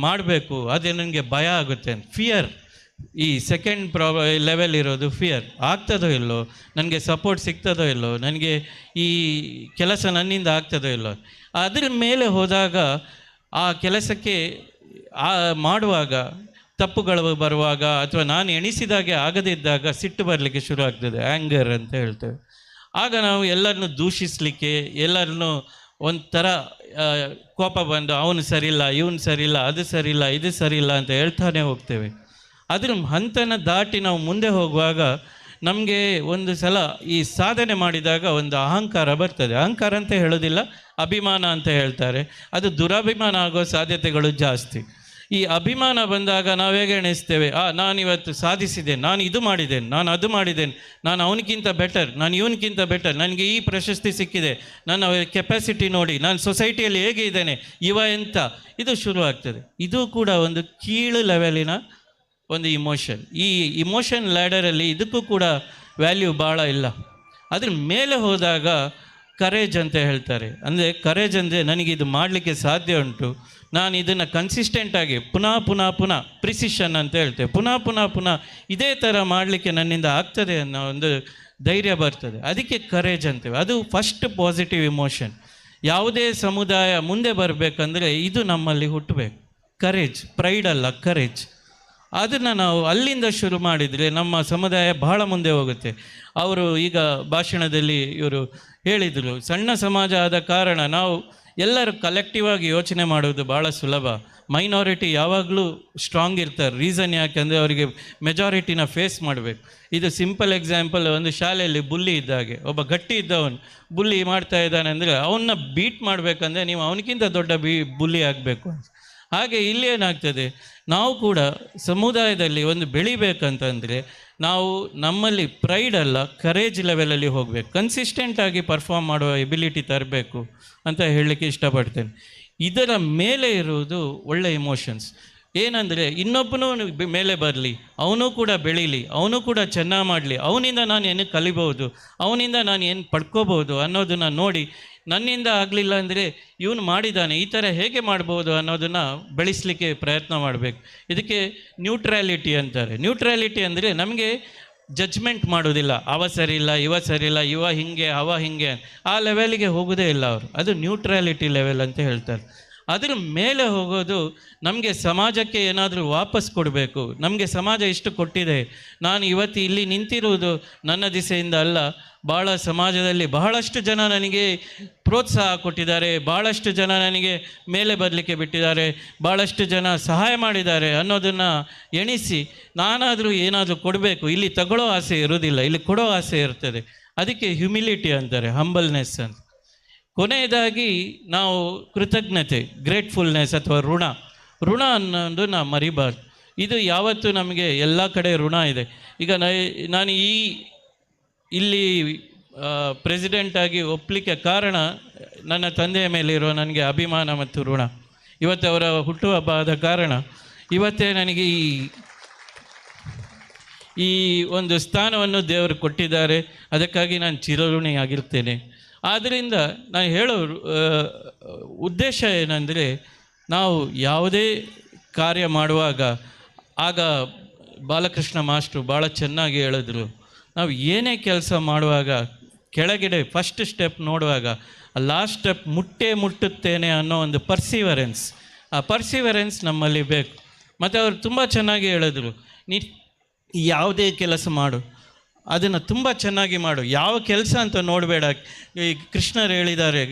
ಮಾಡಬೇಕು, ಅದೇ ನನಗೆ ಭಯ ಆಗುತ್ತೆ ಅಂತ, ಫಿಯರ್. ಈ ಸೆಕೆಂಡ್ ಲೆವೆಲ್ ಇರೋದು ಫಿಯರ್, ಆಗ್ತದೋ ಇಲ್ಲೋ, ನನಗೆ ಸಪೋರ್ಟ್ ಸಿಗ್ತದೋ ಇಲ್ಲೋ, ನನಗೆ ಈ ಕೆಲಸ ನನ್ನಿಂದ ಆಗ್ತದೋ ಇಲ್ಲೋ. ಅದರ ಮೇಲೆ ಹೋದಾಗ ಆ ಕೆಲಸಕ್ಕೆ ಮಾಡುವಾಗ ತಪ್ಪುಗಳು ಬರುವಾಗ ಅಥವಾ ನಾನು ಎಣಿಸಿದಾಗೆ ಆಗದಿದ್ದಾಗ ಸಿಟ್ಟು ಬರಲಿಕ್ಕೆ ಶುರು ಆಗ್ತದೆ, ಆ್ಯಂಗರ್ ಅಂತ ಹೇಳ್ತೇವೆ. ಆಗ ನಾವು ಎಲ್ಲರನ್ನೂ ದೂಷಿಸಲಿಕ್ಕೆ, ಎಲ್ಲರನ್ನೂ ಒಂಥರ ಕೋಪ ಬಂದು ಅವನು ಸರಿಯಿಲ್ಲ, ಇವನು ಸರಿಯಿಲ್ಲ, ಅದು ಸರಿಯಿಲ್ಲ, ಇದು ಸರಿಯಿಲ್ಲ ಅಂತ ಹೇಳ್ತಾನೆ ಹೋಗ್ತೇವೆ. ಅದ್ರ ಹಂತನ ದಾಟಿ ನಾವು ಮುಂದೆ ಹೋಗುವಾಗ ನಮಗೆ ಒಂದು ಸಲ ಈ ಸಾಧನೆ ಮಾಡಿದಾಗ ಒಂದು ಅಹಂಕಾರ ಬರ್ತದೆ. ಅಹಂಕಾರ ಅಂತ ಹೇಳೋದಿಲ್ಲ, ಅಭಿಮಾನ ಅಂತ ಹೇಳ್ತಾರೆ. ಅದು ದುರಭಿಮಾನ ಆಗೋ ಸಾಧ್ಯತೆಗಳು ಜಾಸ್ತಿ. ಈ ಅಭಿಮಾನ ಬಂದಾಗ ನಾವು ಹೇಗೆ ಎಣಿಸ್ತೇವೆ, ನಾನಿವತ್ತು ಸಾಧಿಸಿದ್ದೇನೆ, ನಾನು ಇದು ಮಾಡಿದ್ದೇನೆ, ನಾನು ಅದು ಮಾಡಿದ್ದೇನೆ, ನಾನು ಅವನಿಗಿಂತ ಬೆಟರ್, ನಾನು ಇವನಿಗಿಂತ ಬೆಟರ್, ನನಗೆ ಈ ಪ್ರಶಸ್ತಿ ಸಿಕ್ಕಿದೆ, ನನ್ನ ಕೆಪಾಸಿಟಿ ನೋಡಿ, ನಾನು ಸೊಸೈಟಿಯಲ್ಲಿ ಹೇಗೆ ಇದ್ದೇನೆ, ಇವ ಎಂತ, ಇದು ಶುರುವಾಗ್ತದೆ. ಇದು ಕೂಡ ಒಂದು ಕೀಳು ಲೆವೆಲಿನ ಒಂದು ಇಮೋಷನ್. ಈ ಇಮೋಷನ್ ಲ್ಯಾಡರಲ್ಲಿ ಇದಕ್ಕೂ ಕೂಡ ವ್ಯಾಲ್ಯೂ ಭಾಳ ಇಲ್ಲ. ಅದ್ರ ಮೇಲೆ ಹೋದಾಗ ಕರೇಜ್ ಅಂತ ಹೇಳ್ತಾರೆ. ಅಂದರೆ ಕರೇಜ್ ಅಂದರೆ ನನಗಿದು ಮಾಡಲಿಕ್ಕೆ ಸಾಧ್ಯ ಉಂಟು, ನಾನು ಇದನ್ನು ಕನ್ಸಿಸ್ಟೆಂಟಾಗಿ ಪುನಃ ಪುನಃ ಪುನಃ ಪ್ರಿಸಿಷನ್ ಅಂತ ಹೇಳ್ತೇವೆ, ಪುನಃ ಪುನಃ ಪುನಃ ಇದೇ ಥರ ಮಾಡಲಿಕ್ಕೆ ನನ್ನಿಂದ ಆಗ್ತದೆ ಅನ್ನೋ ಒಂದು ಧೈರ್ಯ ಬರ್ತದೆ, ಅದಕ್ಕೆ ಕರೇಜ್ ಅಂತೇವೆ. ಅದು ಫಸ್ಟ್ ಪಾಸಿಟಿವ್ ಇಮೋಷನ್. ಯಾವುದೇ ಸಮುದಾಯ ಮುಂದೆ ಬರಬೇಕಂದ್ರೆ ಇದು ನಮ್ಮಲ್ಲಿ ಹುಟ್ಟಬೇಕು, ಕರೇಜ್, ಪ್ರೈಡ್ ಅಲ್ಲ, ಕರೇಜ್. ಅದನ್ನು ನಾವು ಅಲ್ಲಿಂದ ಶುರು ಮಾಡಿದರೆ ನಮ್ಮ ಸಮುದಾಯ ಬಹಳ ಮುಂದೆ ಹೋಗುತ್ತೆ. ಅವರು ಈಗ ಭಾಷಣದಲ್ಲಿ ಇವರು ಹೇಳಿದರು, ಸಣ್ಣ ಸಮಾಜ ಆದ ಕಾರಣ ನಾವು ಎಲ್ಲರೂ ಕಲೆಕ್ಟಿವ್ ಆಗಿ ಯೋಚನೆ ಮಾಡೋದು ಭಾಳ ಸುಲಭ. ಮೈನಾರಿಟಿ ಯಾವಾಗಲೂ ಸ್ಟ್ರಾಂಗ್ ಇರ್ತಾರೆ. ರೀಸನ್ ಯಾಕೆಂದರೆ ಅವರಿಗೆ ಮೆಜಾರಿಟಿನ ಫೇಸ್ ಮಾಡಬೇಕು. ಇದು ಸಿಂಪಲ್ ಎಕ್ಸಾಂಪಲ್, ಒಂದು ಶಾಲೆಯಲ್ಲಿ ಬುಲ್ಲಿ ಇದ್ದಾಗೆ ಒಬ್ಬ ಗಟ್ಟಿ ಇದ್ದವನು ಬುಲ್ಲಿ ಮಾಡ್ತಾ ಇದ್ದಾನೆ ಅಂದರೆ ಅವನ್ನ ಬೀಟ್ ಮಾಡಬೇಕಂದ್ರೆ ನೀವು ಅವನಿಗಿಂತ ದೊಡ್ಡ ಬುಲ್ಲಿ ಆಗಬೇಕು. ಹಾಗೆ ಇಲ್ಲಿ ಏನಾಗ್ತದೆ, ನಾವು ಕೂಡ ಸಮುದಾಯದಲ್ಲಿ ಒಂದು ಬೆಳಿಬೇಕಂತಂದರೆ ನಾವು ನಮ್ಮಲ್ಲಿ ಪ್ರೈಡ್ ಅಲ್ಲ, ಕರೇಜ್ ಲೆವೆಲಲ್ಲಿ ಹೋಗಬೇಕು, ಕನ್ಸಿಸ್ಟೆಂಟಾಗಿ ಪರ್ಫಾರ್ಮ್ ಮಾಡುವ ಎಬಿಲಿಟಿ ತರಬೇಕು ಅಂತ ಹೇಳಲಿಕ್ಕೆ ಇಷ್ಟಪಡ್ತೇನೆ. ಇದರ ಮೇಲೆ ಇರುವುದು ಒಳ್ಳೆಯ ಇಮೋಷನ್ಸ್. ಏನಂದರೆ ಇನ್ನೊಬ್ಬನೂ ಮೇಲೆ ಬರಲಿ, ಅವನು ಕೂಡ ಬೆಳೀಲಿ, ಅವನು ಕೂಡ ಚೆನ್ನಾಗಿ ಮಾಡಲಿ, ಅವನಿಂದ ನಾನು ಏನು ಕಲಿಬೋದು, ಅವನಿಂದ ನಾನು ಏನು ಪಡ್ಕೋಬೋದು ಅನ್ನೋದನ್ನು ನೋಡಿ, ನನ್ನಿಂದ ಆಗಲಿಲ್ಲ ಅಂದರೆ ಇವನು ಮಾಡಿದ್ದಾನೆ, ಈ ಥರ ಹೇಗೆ ಮಾಡ್ಬೋದು ಅನ್ನೋದನ್ನು ಬೆಳೆಸಲಿಕ್ಕೆ ಪ್ರಯತ್ನ ಮಾಡಬೇಕು. ಇದಕ್ಕೆ ನ್ಯೂಟ್ರಾಲಿಟಿ ಅಂತಾರೆ. ನ್ಯೂಟ್ರಾಲಿಟಿ ಅಂದರೆ ನಮಗೆ ಜಡ್ಜ್ಮೆಂಟ್ ಮಾಡೋದಿಲ್ಲ, ಅವ ಸರಿ ಇಲ್ಲ, ಇವ ಸರಿ ಇಲ್ಲ, ಇವ ಹಿಂಗೆ ಅವ ಹಿಂಗೆ, ಆ ಲೆವೆಲಿಗೆ ಹೋಗೋದೇ ಇಲ್ಲ ಅವರು. ಅದು ನ್ಯೂಟ್ರಾಲಿಟಿ ಲೆವೆಲ್ ಅಂತ ಹೇಳ್ತಾರೆ. ಅದ್ರ ಮೇಲೆ ಹೋಗೋದು ನಮಗೆ ಸಮಾಜಕ್ಕೆ ಏನಾದರೂ ವಾಪಸ್ ಕೊಡಬೇಕು, ನಮಗೆ ಸಮಾಜ ಇಷ್ಟು ಕೊಟ್ಟಿದೆ, ನಾನು ಇವತ್ತು ಇಲ್ಲಿ ನಿಂತಿರುವುದು ನನ್ನ ದಿಸೆಯಿಂದ ಅಲ್ಲ, ಭಾಳ ಸಮಾಜದಲ್ಲಿ ಬಹಳಷ್ಟು ಜನ ನನಗೆ ಪ್ರೋತ್ಸಾಹ ಕೊಟ್ಟಿದ್ದಾರೆ, ಭಾಳಷ್ಟು ಜನ ನನಗೆ ಮೇಲೆ ಬರಲಿಕ್ಕೆ ಬಿಟ್ಟಿದ್ದಾರೆ, ಭಾಳಷ್ಟು ಜನ ಸಹಾಯ ಮಾಡಿದ್ದಾರೆ ಅನ್ನೋದನ್ನು ಎಣಿಸಿ ನಾನಾದರೂ ಏನಾದರೂ ಕೊಡಬೇಕು. ಇಲ್ಲಿ ತಗೊಳ್ಳೋ ಆಸೆ ಇರೋದಿಲ್ಲ, ಇಲ್ಲಿ ಕೊಡೋ ಆಸೆ ಇರ್ತದೆ. ಅದಕ್ಕೆ ಹ್ಯುಮಿಲಿಟಿ ಅಂತಾರೆ, ಹಂಬಲ್ನೆಸ್ ಅಂತ. ಕೊನೆಯದಾಗಿ ನಾವು ಕೃತಜ್ಞತೆ, ಗ್ರೇಟ್ಫುಲ್ನೆಸ್ ಅಥವಾ ಋಣ, ಋಣ ಅನ್ನೋದನ್ನು ಮರಿಬಾರ್ದು. ಇದು ಯಾವತ್ತೂ ನಮಗೆ ಎಲ್ಲ ಕಡೆ ಋಣ ಇದೆ. ಈಗ ನಾನು ಇಲ್ಲಿ ಪ್ರೆಸಿಡೆಂಟಾಗಿ ಒಪ್ಪಲಿಕ್ಕೆ ಕಾರಣ ನನ್ನ ತಂದೆಯ ಮೇಲಿರುವ ನನಗೆ ಅಭಿಮಾನ ಮತ್ತು ಋಣ. ಇವತ್ತು ಅವರ ಹುಟ್ಟುಹಬ್ಬ ಆದ ಕಾರಣ ಇವತ್ತೇ ನನಗೆ ಈ ಒಂದು ಸ್ಥಾನವನ್ನು ದೇವರು ಕೊಟ್ಟಿದ್ದಾರೆ, ಅದಕ್ಕಾಗಿ ನಾನು ಚಿರಋಣಿಯಾಗಿರ್ತೇನೆ. ಆದ್ದರಿಂದ ನಾನು ಹೇಳೋ ಉದ್ದೇಶ ಏನಂದರೆ, ನಾವು ಯಾವುದೇ ಕಾರ್ಯ ಮಾಡುವಾಗ, ಆಗ ಬಾಲಕೃಷ್ಣ ಮಾಸ್ಟ್ರು ಭಾಳ ಚೆನ್ನಾಗಿ ಹೇಳಿದ್ರು, ನಾವು ಏನೇ ಕೆಲಸ ಮಾಡುವಾಗ ಕೆಳಗಡೆ ಫಸ್ಟ್ ಸ್ಟೆಪ್ ನೋಡುವಾಗ ಲಾಸ್ಟ್ ಸ್ಟೆಪ್ ಮುಟ್ಟೇ ಮುಟ್ಟುತ್ತೇನೆ ಅನ್ನೋ ಒಂದು ಪರ್ಸಿವರೆನ್ಸ್, ಆ ಪರ್ಸಿವರೆನ್ಸ್ ನಮ್ಮಲ್ಲಿ ಬೇಕು. ಮತ್ತು ಅವರು ತುಂಬ ಚೆನ್ನಾಗಿ ಹೇಳಿದ್ರು, ನೀ ಯಾವುದೇ ಕೆಲಸ ಮಾಡು, ಅದನ್ನು ತುಂಬ ಚೆನ್ನಾಗಿ ಮಾಡು, ಯಾವ ಕೆಲಸ ಅಂತ ನೋಡಬೇಡ. ಈ ಕೃಷ್ಣರು ಹೇಳಿದ್ದಾರೆ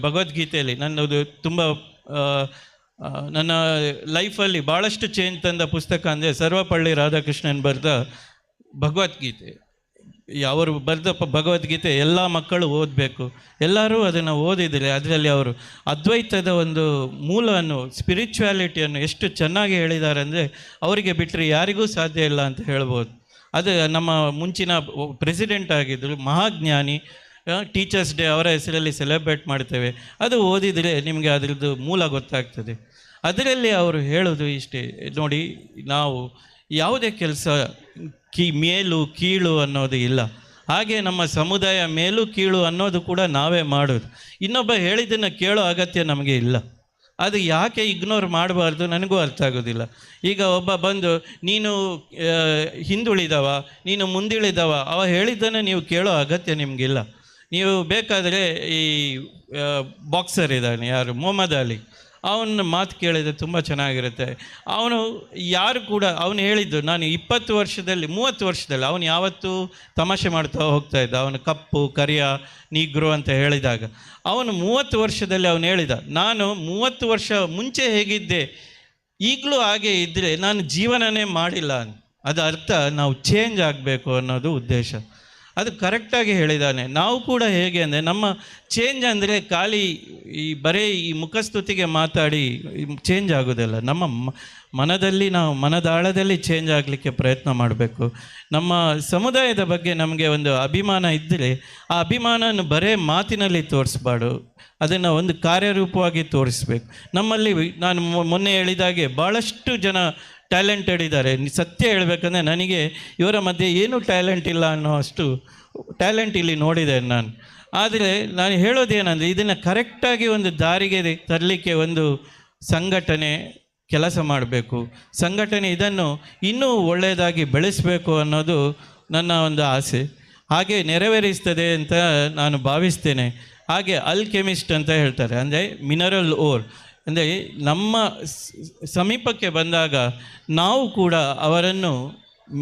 ಭಗವದ್ಗೀತೆಯಲ್ಲಿ, ನನ್ನದು ತುಂಬ ನನ್ನ ಲೈಫಲ್ಲಿ ಭಾಳಷ್ಟು ಚೇಂಜ್ ತಂದ ಪುಸ್ತಕ ಅಂದರೆ ಸರ್ವಪಳ್ಳಿ ರಾಧಾಕೃಷ್ಣನ್ ಬರೆದ ಭಗವದ್ಗೀತೆ. ಅವರು ಬರೆದ ಭಗವದ್ಗೀತೆ ಎಲ್ಲ ಮಕ್ಕಳು ಓದಬೇಕು, ಎಲ್ಲರೂ ಅದನ್ನು ಓದಿದರೆ ಅದರಲ್ಲಿ ಅವರು ಅದ್ವೈತದ ಒಂದು ಮೂಲವನ್ನು, ಸ್ಪಿರಿಚುಯಾಲಿಟಿಯನ್ನು ಎಷ್ಟು ಚೆನ್ನಾಗಿ ಹೇಳಿದ್ದಾರೆ ಅಂದರೆ ಅವರಿಗೆ ಬಿಟ್ಟರೆ ಯಾರಿಗೂ ಸಾಧ್ಯ ಇಲ್ಲ ಅಂತ ಹೇಳ್ಬೋದು. ಅದು ನಮ್ಮ ಮುಂಚಿನ ಪ್ರೆಸಿಡೆಂಟ್ ಆಗಿದ್ದರು, ಮಹಾಜ್ಞಾನಿ. ಟೀಚರ್ಸ್ ಡೇ ಅವರ ಹೆಸರಲ್ಲಿ ಸೆಲೆಬ್ರೇಟ್ ಮಾಡ್ತೇವೆ. ಅದು ಓದಿದರೆ ನಿಮಗೆ ಅದರದ್ದು ಮೂಲ ಗೊತ್ತಾಗ್ತದೆ. ಅದರಲ್ಲಿ ಅವರು ಹೇಳೋದು ಇಷ್ಟೇ ನೋಡಿ, ನಾವು ಯಾವುದೇ ಕೆಲಸ ಮೇಲು ಕೀಳು ಅನ್ನೋದು ಇಲ್ಲ, ಹಾಗೆ ನಮ್ಮ ಸಮುದಾಯ ಮೇಲು ಕೀಳು ಅನ್ನೋದು ಕೂಡ ನಾವೇ ಮಾಡೋದು. ಇನ್ನೊಬ್ಬ ಹೇಳಿದ್ದನ್ನು ಕೇಳೋ ಅಗತ್ಯ ನಮಗೆ ಇಲ್ಲ. ಅದು ಯಾಕೆ ಇಗ್ನೋರ್ ಮಾಡಬಾರ್ದು ನನಗೂ ಅರ್ಥ ಆಗೋದಿಲ್ಲ. ಈಗ ಒಬ್ಬ ಬಂದು ನೀನು ಹಿಂದುಳಿದವ, ನೀನು ಮುಂದಿಳಿದವ, ಅವ ಹೇಳಿದ್ದನ್ನು ನೀವು ಕೇಳೋ ಅಗತ್ಯ ನಿಮಗಿಲ್ಲ. ನೀವು ಬೇಕಾದರೆ ಈ ಬಾಕ್ಸರ್ ಇದ್ದಾನೆ ಯಾರು, ಮೊಹಮ್ಮದ್ ಅಲಿ, ಅವನ ಮಾತು ಕೇಳಿದರೆ ತುಂಬ ಚೆನ್ನಾಗಿರುತ್ತೆ. ಅವನು ಯಾರು ಕೂಡ ಅವನು ಹೇಳಿದ್ದು, ನಾನು 20 ವರ್ಷದಲ್ಲಿ 30 ವರ್ಷದಲ್ಲಿ ಅವನು ಯಾವತ್ತೂ ತಮಾಷೆ ಮಾಡ್ತಾ ಹೋಗ್ತಾ ಇದ್ದ, ಅವನು ಕಪ್ಪು ಕರಿಯ ನೀಗ್ರೋ ಅಂತ ಹೇಳಿದಾಗ ಅವನು 30 ವರ್ಷದಲ್ಲಿ ಅವನು ಹೇಳಿದ, ನಾನು 30 ವರ್ಷ ಮುಂಚೆ ಹೇಗಿದ್ದೆ ಈಗಲೂ ಹಾಗೆ ಇದ್ದರೆ ನಾನು ಜೀವನನೇ ಮಾಡಿಲ್ಲ. ಅದು ಅರ್ಥ ನಾವು ಚೇಂಜ್ ಆಗಬೇಕು ಅನ್ನೋದು ಉದ್ದೇಶ. ಅದು ಕರೆಕ್ಟಾಗಿ ಹೇಳಿದ್ದಾನೆ. ನಾವು ಕೂಡ ಹೇಗೆ ಅಂದರೆ, ನಮ್ಮ ಚೇಂಜ್ ಅಂದರೆ ಖಾಲಿ ಈ ಬರೀ ಈ ಮುಖಸ್ತುತಿಗೆ ಮಾತಾಡಿ ಚೇಂಜ್ ಆಗೋದಿಲ್ಲ. ನಮ್ಮ ಮನದಲ್ಲಿ, ನಾವು ಮನದಾಳದಲ್ಲಿ ಚೇಂಜ್ ಆಗಲಿಕ್ಕೆ ಪ್ರಯತ್ನ ಮಾಡಬೇಕು. ನಮ್ಮ ಸಮುದಾಯದ ಬಗ್ಗೆ ನಮಗೆ ಒಂದು ಅಭಿಮಾನ ಇದ್ದರೆ ಆ ಅಭಿಮಾನವನ್ನು ಬರೇ ಮಾತಿನಲ್ಲಿ ತೋರಿಸ್ಬಾರ್ದು, ಅದನ್ನು ಒಂದು ಕಾರ್ಯರೂಪವಾಗಿ ತೋರಿಸ್ಬೇಕು. ನಮ್ಮಲ್ಲಿ ನಾನು ಮೊನ್ನೆ ಹೇಳಿದಾಗೆ ಭಾಳಷ್ಟು ಜನ ಟ್ಯಾಲೆಂಟೆಡ್ ಇದ್ದಾರೆ. ಸತ್ಯ ಹೇಳಬೇಕಂದ್ರೆ ನನಗೆ ಇವರ ಮಧ್ಯೆ ಏನೂ ಟ್ಯಾಲೆಂಟ್ ಇಲ್ಲ ಅನ್ನೋ ಅಷ್ಟು ಟ್ಯಾಲೆಂಟ್ ಇಲ್ಲಿ ನೋಡಿದೆ ನಾನು. ಆದರೆ ನಾನು ಹೇಳೋದೇನೆಂದರೆ, ಇದನ್ನು ಕರೆಕ್ಟಾಗಿ ಒಂದು ದಾರಿಗೆ ತರಲಿಕ್ಕೆ ಒಂದು ಸಂಘಟನೆ ಕೆಲಸ ಮಾಡಬೇಕು. ಸಂಘಟನೆ ಇದನ್ನು ಇನ್ನೂ ಒಳ್ಳೆಯದಾಗಿ ಬೆಳೆಸಬೇಕು ಅನ್ನೋದು ನನ್ನ ಒಂದು ಆಸೆ. ಹಾಗೆ ನೆರವೇರಿಸ್ತದೆ ಅಂತ ನಾನು ಭಾವಿಸ್ತೇನೆ. ಹಾಗೆ ಅಲ್ಕೆಮಿಸ್ಟ್ ಅಂತ ಹೇಳ್ತಾರೆ, ಅಂದರೆ ಮಿನರಲ್ ಓರ್, ಅಂದರೆ ನಮ್ಮ ಸಮೀಪಕ್ಕೆ ಬಂದಾಗ ನಾವು ಕೂಡ ಅವರನ್ನು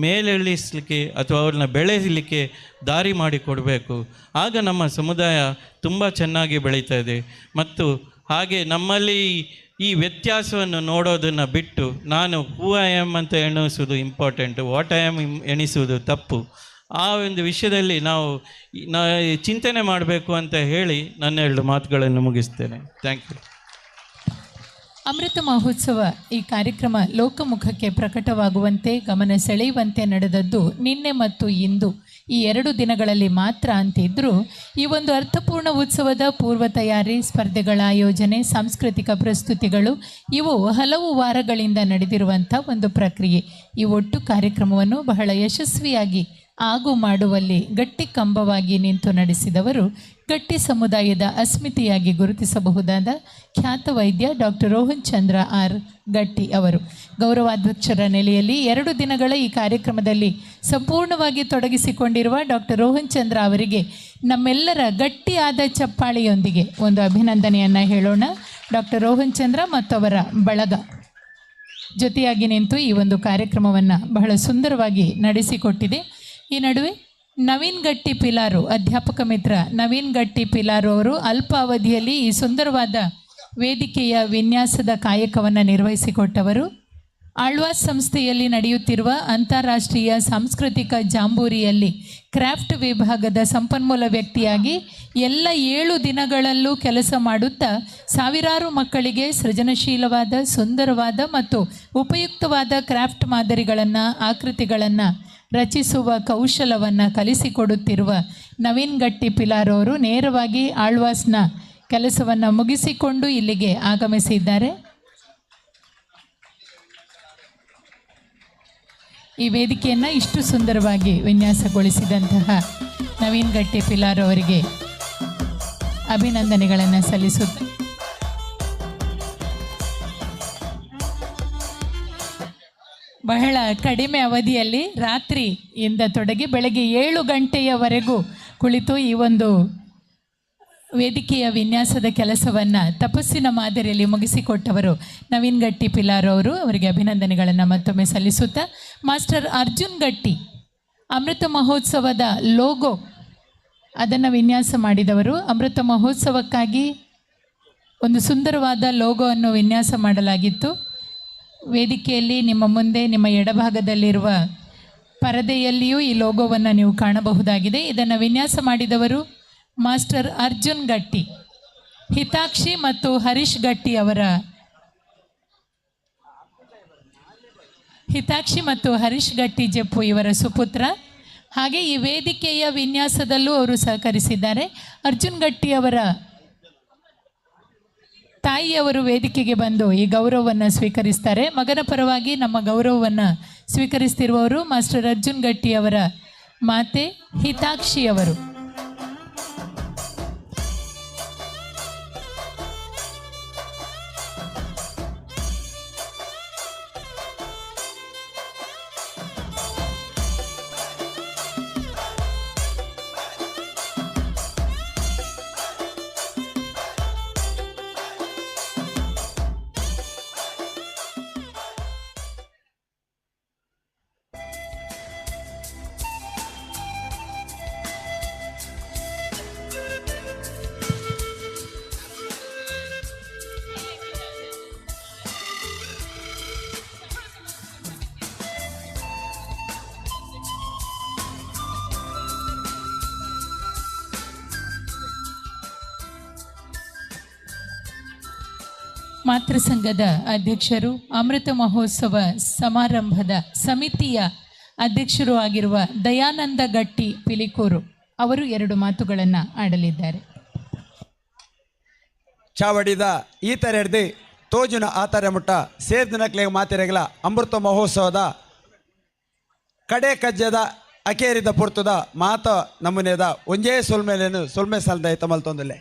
ಮೇಲೆಳಿಸಲಿಕ್ಕೆ ಅಥವಾ ಅವ್ರನ್ನ ಬೆಳೆಸಲಿಕ್ಕೆ ದಾರಿ ಮಾಡಿಕೊಡಬೇಕು. ಆಗ ನಮ್ಮ ಸಮುದಾಯ ತುಂಬ ಚೆನ್ನಾಗಿ ಬೆಳೀತಾ ಇದೆ. ಮತ್ತು ಹಾಗೆ ನಮ್ಮಲ್ಲಿ ಈ ವ್ಯತ್ಯಾಸವನ್ನು ನೋಡೋದನ್ನು ಬಿಟ್ಟು ನಾನು ಹೂ I am ಅಂತ ಎಣಿಸುವುದು ಇಂಪಾರ್ಟೆಂಟು, what I am ಎಣಿಸುವುದು ತಪ್ಪು. ಆ ಒಂದು ವಿಷಯದಲ್ಲಿ ನಾವು ಚಿಂತನೆ ಮಾಡಬೇಕು ಅಂತ ಹೇಳಿ ನನ್ನ ಎರಡು ಮಾತುಗಳನ್ನು ಮುಗಿಸ್ತೇನೆ. Thank you. ಅಮೃತ ಮಹೋತ್ಸವ ಈ ಕಾರ್ಯಕ್ರಮ ಲೋಕಮುಖಕ್ಕೆ ಪ್ರಕಟವಾಗುವಂತೆ, ಗಮನ ಸೆಳೆಯುವಂತೆ ನಡೆದದ್ದು ನಿನ್ನೆ ಮತ್ತು ಇಂದು ಈ 2 ದಿನಗಳಲ್ಲಿ ಮಾತ್ರ ಅಂತಿದ್ದರೂ, ಈ ಒಂದು ಅರ್ಥಪೂರ್ಣ ಉತ್ಸವದ ಪೂರ್ವ ತಯಾರಿ, ಸ್ಪರ್ಧೆಗಳ ಆಯೋಜನೆ, ಸಾಂಸ್ಕೃತಿಕ ಪ್ರಸ್ತುತಿಗಳು ಇವು ಹಲವು ವಾರಗಳಿಂದ ನಡೆದಿರುವಂಥ ಒಂದು ಪ್ರಕ್ರಿಯೆ. ಈ ಒಟ್ಟು ಕಾರ್ಯಕ್ರಮವನ್ನು ಬಹಳ ಯಶಸ್ವಿಯಾಗಿ ಆಗು ಮಾಡುವಲ್ಲಿ ಗಟ್ಟಿ ಕಂಬವಾಗಿ ನಿಂತು ನಡೆಸಿದವರು ಗಟ್ಟಿ ಸಮುದಾಯದ ಅಸ್ಮಿತೆಯಾಗಿ ಗುರುತಿಸಬಹುದಾದ ಖ್ಯಾತ ವೈದ್ಯ ಡಾಕ್ಟರ್ ರೋಹನ್ ಚಂದ್ರ ಆರ್ ಗಟ್ಟಿ ಅವರು. ಗೌರವಾಧ್ಯಕ್ಷರ ನೆಲೆಯಲ್ಲಿ 2 ದಿನಗಳ ಈ ಕಾರ್ಯಕ್ರಮದಲ್ಲಿ ಸಂಪೂರ್ಣವಾಗಿ ತೊಡಗಿಸಿಕೊಂಡಿರುವ ಡಾಕ್ಟರ್ ರೋಹನ್ ಚಂದ್ರ ಅವರಿಗೆ ನಮ್ಮೆಲ್ಲರ ಗಟ್ಟಿಯಾದ ಚಪ್ಪಾಳೆಯೊಂದಿಗೆ ಒಂದು ಅಭಿನಂದನೆಯನ್ನು ಹೇಳೋಣ. ಡಾಕ್ಟರ್ ರೋಹನ್ ಚಂದ್ರ ಮತ್ತು ಅವರ ಬಳಗ ಜೊತೆಯಾಗಿ ನಿಂತು ಈ ಒಂದು ಕಾರ್ಯಕ್ರಮವನ್ನು ಬಹಳ ಸುಂದರವಾಗಿ ನಡೆಸಿಕೊಟ್ಟಿದೆ. ಈ ನಡುವೆ ನವೀನ್ ಗಟ್ಟಿ ಪಿಲಾರು, ಅಧ್ಯಾಪಕ ಮಿತ್ರ ನವೀನ್ ಗಟ್ಟಿ ಪಿಲಾರು ಅವರು ಅಲ್ಪ ಅವಧಿಯಲ್ಲಿ ಈ ಸುಂದರವಾದ ವೇದಿಕೆಯ ವಿನ್ಯಾಸದ ಕಾಯಕವನ್ನು ನಿರ್ವಹಿಸಿಕೊಟ್ಟವರು. ಆಳ್ವಾಸ್ ಸಂಸ್ಥೆಯಲ್ಲಿ ನಡೆಯುತ್ತಿರುವ ಅಂತಾರಾಷ್ಟ್ರೀಯ ಸಾಂಸ್ಕೃತಿಕ ಜಾಂಬೂರಿಯಲ್ಲಿ ಕ್ರಾಫ್ಟ್ ವಿಭಾಗದ ಸಂಪನ್ಮೂಲ ವ್ಯಕ್ತಿಯಾಗಿ ಎಲ್ಲ 7 ದಿನಗಳಲ್ಲೂ ಕೆಲಸ ಮಾಡುತ್ತಾ ಸಾವಿರಾರು ಮಕ್ಕಳಿಗೆ ಸೃಜನಶೀಲವಾದ, ಸುಂದರವಾದ ಮತ್ತು ಉಪಯುಕ್ತವಾದ ಕ್ರಾಫ್ಟ್ ಮಾದರಿಗಳನ್ನು, ಆಕೃತಿಗಳನ್ನು ರಚಿಸುವ ಕೌಶಲವನ್ನು ಕಲಿಸಿಕೊಡುತ್ತಿರುವ ನವೀನ್ ಗಟ್ಟಿ ಪಿಲಾರ್ ಅವರು ನೇರವಾಗಿ ಆಳ್ವಾಸ್ನ ಕೆಲಸವನ್ನು ಮುಗಿಸಿಕೊಂಡು ಇಲ್ಲಿಗೆ ಆಗಮಿಸಿದ್ದಾರೆ. ಈ ವೇದಿಕೆಯನ್ನು ಇಷ್ಟು ಸುಂದರವಾಗಿ ವಿನ್ಯಾಸಗೊಳಿಸಿದಂತಹ ನವೀನ್ ಗಟ್ಟಿ ಪಿಲಾರ್ ಅವರಿಗೆ ಅಭಿನಂದನೆಗಳನ್ನು ಸಲ್ಲಿಸುತ್ತ ಬಹಳ ಕಡಿಮೆ ಅವಧಿಯಲ್ಲಿ ರಾತ್ರಿಯಿಂದ ತೊಡಗಿ ಬೆಳಗ್ಗೆ 7 ಗಂಟೆಯವರೆಗೂ ಕುಳಿತು ಈ ಒಂದು ವೇದಿಕೆಯ ವಿನ್ಯಾಸದ ಕೆಲಸವನ್ನು ತಪಸ್ಸಿನ ಮಾದರಿಯಲ್ಲಿ ಮುಗಿಸಿಕೊಟ್ಟವರು ನವೀನ್ ಗಟ್ಟಿ ಪಿಲಾರ್ ಅವರು. ಅವರಿಗೆ ಅಭಿನಂದನೆಗಳನ್ನು ಮತ್ತೊಮ್ಮೆ ಸಲ್ಲಿಸುತ್ತಾ, ಮಾಸ್ಟರ್ ಅರ್ಜುನ್ ಗಟ್ಟಿ ಅಮೃತ ಮಹೋತ್ಸವದ ಲೋಗೋ ಅದನ್ನು ವಿನ್ಯಾಸ ಮಾಡಿದವರು. ಅಮೃತ ಮಹೋತ್ಸವಕ್ಕಾಗಿ ಒಂದು ಸುಂದರವಾದ ಲೋಗೋವನ್ನು ವಿನ್ಯಾಸ ಮಾಡಲಾಗಿತ್ತು. ವೇದಿಕೆಯಲ್ಲಿ ನಿಮ್ಮ ಮುಂದೆ ನಿಮ್ಮ ಎಡಭಾಗದಲ್ಲಿರುವ ಪರದೆಯಲ್ಲಿಯೂ ಈ ಲೋಗೋವನ್ನು ನೀವು ಕಾಣಬಹುದಾಗಿದೆ. ಇದನ್ನು ವಿನ್ಯಾಸ ಮಾಡಿದವರು ಮಾಸ್ಟರ್ ಅರ್ಜುನ್ ಗಟ್ಟಿ, ಹಿತಾಕ್ಷಿ ಮತ್ತು ಹರೀಶ್ ಗಟ್ಟಿ ಅವರ ಹಿತಾಕ್ಷಿ ಮತ್ತು ಹರೀಶ್ ಗಟ್ಟಿ ಜಪ್ಪು ಇವರ ಸುಪುತ್ರ. ಹಾಗೆ ಈ ವೇದಿಕೆಯ ವಿನ್ಯಾಸದಲ್ಲೂ ಅವರು ಸಹಕರಿಸಿದ್ದಾರೆ. ಅರ್ಜುನ್ ಗಟ್ಟಿ ಅವರ ತಾಯಿಯವರು ವೇದಿಕೆಗೆ ಬಂದು ಈ ಗೌರವವನ್ನು ಸ್ವೀಕರಿಸ್ತಾರೆ. ಮಗನ ಪರವಾಗಿ ನಮ್ಮ ಗೌರವವನ್ನು ಸ್ವೀಕರಿಸ್ತಿರುವವರು ಮಾಸ್ಟರ್ ಅರ್ಜುನ್ ಗಟ್ಟಿ ಅವರ ಮಾತೆ ಹಿತಾಕ್ಷಿ ಅವರು. ಮಾತೃ ಸಂಘದ ಅಧ್ಯಕ್ಷರು, ಅಮೃತ ಮಹೋತ್ಸವ ಸಮಾರಂಭದ ಸಮಿತಿಯ ಅಧ್ಯಕ್ಷರು ಆಗಿರುವ ದಯಾನಂದ ಗಟ್ಟಿ ಪಿಲಿಕೂರು ಅವರು 2 ಮಾತುಗಳನ್ನು ಆಡಲಿದ್ದಾರೆ. ಚಾವಡಿದ ಈ ತರೆಡ್ದು ತೋಜುನ ಆತರೆ ಮುಟ್ಟ ಸೇರ್ದಿನಕ್ಲೆ ಮಾತೆರೆಗಲ ಅಮೃತ ಮಹೋತ್ಸವದ ಕಡೆ ಕಜ್ಜದ ಅಕೇರಿದ ಪುರ್ತದ ಮಾತ ನಮೂನೆದ ಒಂಜೇ ಸೊಲ್ಮೇಲೇನು ಸೊಲ್ಮೆ ಸಲ್ದ ತಮಲ್ತೊಂದುಲ್ಲೆ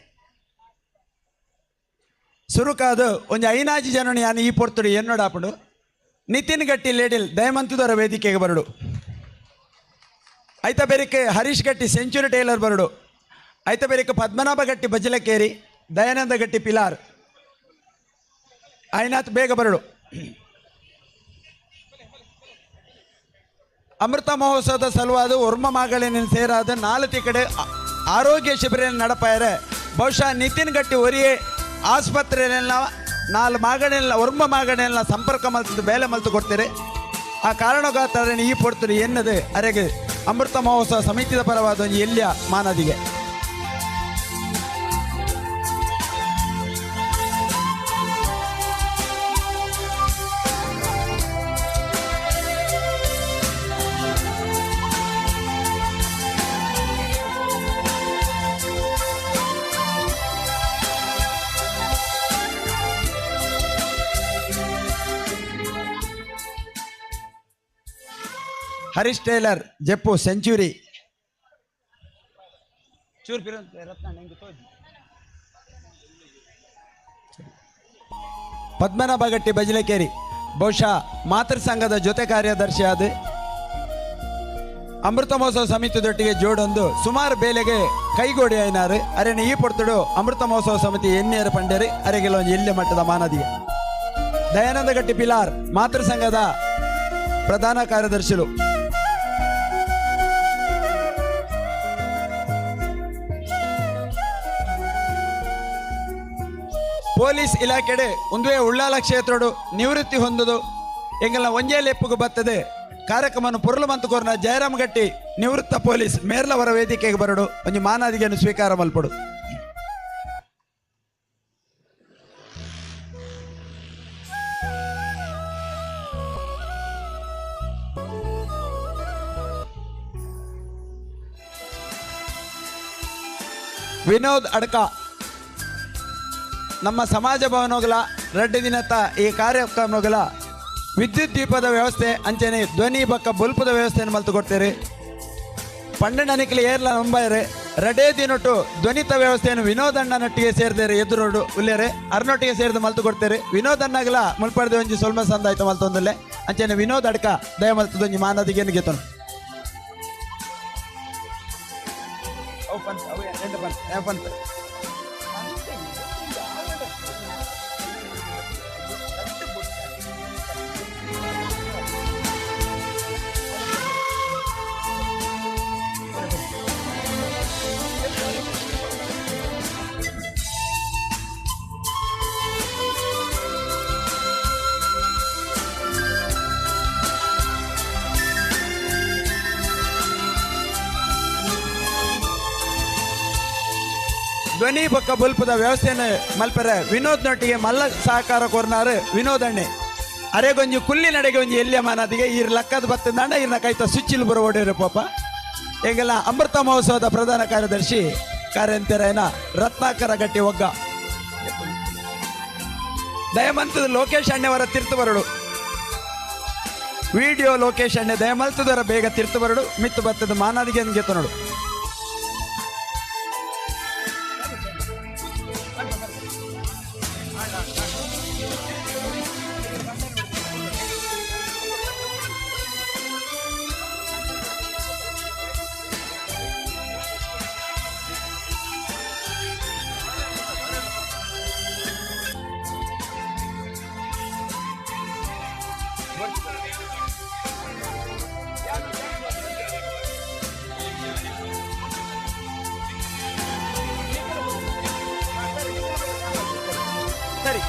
ಸುರುಕಾದು ಒಂಜಿ ಐನಾಜಿ ಜನನಿ ಯಾನು ಈ ಪೊರ್ತುಡು ಎನ್ನೋಡಾಪುಂಡು ನಿತಿನ್ ಗಟ್ಟಿ ಲೇಡಿಲ್ ದಯಮಂತದವರ ವೇದಿಕೆಗೆ ಬರಡು, ಐತ ಬೆರಿಕೆ ಹರೀಶ್ ಗಟ್ಟಿ ಸೆಂಚುರಿ ಟೈಲರ್ ಬರಡು, ಐತ ಬೆರಿಕೆ ಪದ್ಮನಾಭ ಗಟ್ಟಿ ಬಜಲಕೇರಿ, ದಯಾನಂದ ಗಟ್ಟಿ ಪಿಲಾರ್, ಐನಾಥ್ ಬೇಗ ಬರಡು. ಅಮೃತ ಮಹೋತ್ಸವದ ಸಲುವಾದ ಒರ್ಮ ಮಗಳಿನ ಸೇರಾದ 4 ಕಡೆ ಆರೋಗ್ಯ ಶಿಬಿರ ನಡಪಾಯರೆ ಬಹುಶಃ ನಿತಿನ್ ಗಟ್ಟಿ ಒರಿಯೇ ಆಸ್ಪತ್ರೆಯಲ್ಲೆಲ್ಲ ನಾಲ್ ಮಾಗಣೆಲ್ಲ ಒರ್ಮ ಮಾಗಣೆಲ್ಲ ಸಂಪರ್ಕ ಮಲ್ತದ್ದು ಬೇಲೆ ಮಲ್ತು ಕೊಡ್ತೀರಿ. ಆ ಕಾರಣಗಾತರನ್ನು ಈ ಪೊರ್ತುಡು ಎನ್ನದು ಅರೆಗೆ ಅಮೃತ ಮಹೋತ್ಸವ ಸಮಿತಿದ ಪರವಾದ ಒಂಜಿ ಎಲ್ಯ ಮಾನದಿಗೆ. ಹರೀಶ್ ಟೇಲರ್ ಜಪ್ಪು ಸೆಂಚುರಿ. ಪದ್ಮನಾಭ ಗಟ್ಟಿ ಬಜಲಕೇರಿ ಬಹುಶಃ ಮಾತೃ ಸಂಘದ ಜೊತೆ ಕಾರ್ಯದರ್ಶಿಯಾದ ಅಮೃತ ಮಹೋತ್ಸವ ಸಮಿತಿದೊಟ್ಟಿಗೆ ಜೋಡೊಂದು ಸುಮಾರು ಬೇಲೆಗೆ ಕೈಗೋಡಿ ಆಯ್ನಾರು. ಅರೆನ ಈ ಪೊರ್ತುಡು ಅಮೃತ ಮಹೋತ್ಸವ ಸಮಿತಿ ಎನ್ನಿಯರ ಪಂಡೇರಿ ಅರೆಗೆಲ್ಲ ಒಂದು ಎಲ್ಯ ಮಟ್ಟದ ಮಾನದಿಗೆ. ದಯಾನಂದ ಗಟ್ಟಿ ಪಿಲಾರ್ ಮಾತೃ ಸಂಘದ ಪ್ರಧಾನ ಕಾರ್ಯದರ್ಶಿಗಳು. ಪೊಲೀಸ್ ಇಲಾಖೆಡೆ ಒಂದುವೇ ಉಳ್ಳಾಲ ಕ್ಷೇತ್ರಡು ನಿವೃತ್ತಿ ಹೊಂದುದು ಎಂಗೆಲ್ಲ ಒಂಜೇ ಲೆಪ್ಪುಗು ಬರ್ತದೆ ಕಾರ್ಯಕ್ರಮವನ್ನು ಪೊರುಲು ಮಂತುಕೋರ್ನ ಜಯರಾಮ್ ಗಟ್ಟಿ ನಿವೃತ್ತ ಪೊಲೀಸ್ ಮೇರ್ಲವರ ವೇದಿಕೆಗೆ ಬರಡು ಒಂಜಿ ಮಾನಾದಿಗೆಯನ್ನು ಸ್ವೀಕಾರ ಮಲ್ಪಡು. ವಿನೋದ್ ಅಡ್ಕ ನಮ್ಮ ಸಮಾಜ ಭವನಗಳ ರಡ್ಡು ದಿನತ ಈ ಕಾರ್ಯಕ್ರಮಗಳ ವಿದ್ಯುತ್ ದೀಪದ ವ್ಯವಸ್ಥೆ ಅಂಚನೆ ಧ್ವನಿ ಬಕ್ಕ ಬೊಲ್ಪದ ವ್ಯವಸ್ಥೆಯನ್ನು ಮಲ್ತು ಕೊಡ್ತೀರಿ. ಪಂಡನಿಕಲಿ ಏರ್ಲ ಮುಂಬೈರೆ ರಡೇ ದಿನೊಟ್ಟು ಧ್ವನಿತ ವ್ಯವಸ್ಥೆಯನ್ನು ವಿನೋದ್ ಅಣ್ಣನೊಟ್ಟಿಗೆ ಸೇರಿದರೆ ಎದುರೋಡು ಉಲ್ಲೇರೆ ಅರ್ನೊಟ್ಟಿಗೆ ಸೇರಿದ ಮಲ್ತು ಕೊಡ್ತೀರಿ. ವಿನೋದ್ ಅಣ್ಣಗಲ ಮುಲ್ಪಡ್ದೆ ಒಂಜಿ ಸೊಲ್ಮ ಸಂದಾಯ್ತು ಮಲ್ತೊಂದುಲ್ಲೆ ಅಂಚನೆ ವಿನೋದ್ ಅಡ್ಕ ದಯ ಮಲ್ತದೊಂಜಿ ಮಾನದಿಗೆ ಗೆತನು. ಧ್ವನಿ ಬೊಕ್ಕ ಬೊಲ್ಪದ ವ್ಯವಸ್ಥೆಯನ್ನು ಮಲ್ಪರೆ ವಿನೋದ್ ನೊಟ್ಟಿಗೆ ಮಲ್ಲ ಸಹಕಾರ ಕೋರ್ನಾರು ವಿನೋದ್ ಅಣ್ಣೆ. ಅರೆಗೊಂಜಿ ಕುಲ್ಲಿ ನಡೆಗೆ ಒಂಜಿ ಎಲ್ಯ ಮಾನದಿಗೆ ಈರ್ ಲಕ್ಕದ ಬತ್ತಂದಾಂಡ ಈರ್ನ ಕೈತ ಸುಚ್ಚಿಲ್ ಬರೋ ಓಡಿರು ಪಾಪ. ಎಂಗೆಲ್ಲ ಅಮೃತ ಮಹೋತ್ಸವದ ಪ್ರಧಾನ ಕಾರ್ಯದರ್ಶಿ ಕಾರ್ಯಂತೆರೈನ ರತ್ನಾಕರ ಗಟ್ಟಿ ಒಗ್ಗ ದಯಮಂತದ ಲೋಕೇಶ್ ಅಣ್ಣೆವರ ತೀರ್ಥ ಬರಡು. ವಿಡಿಯೋ ಲೋಕೇಶ್ ಅಣ್ಣೆ ದಯಮಲ್ತದವರ ಬೇಗ ತೀರ್ಥ ಬರಡು ಮಿತ್ತು ಬತ್ತದ ಮಾನದಿಗೆ ಗೆತ್ತ ನೋಡು. ಸರಿ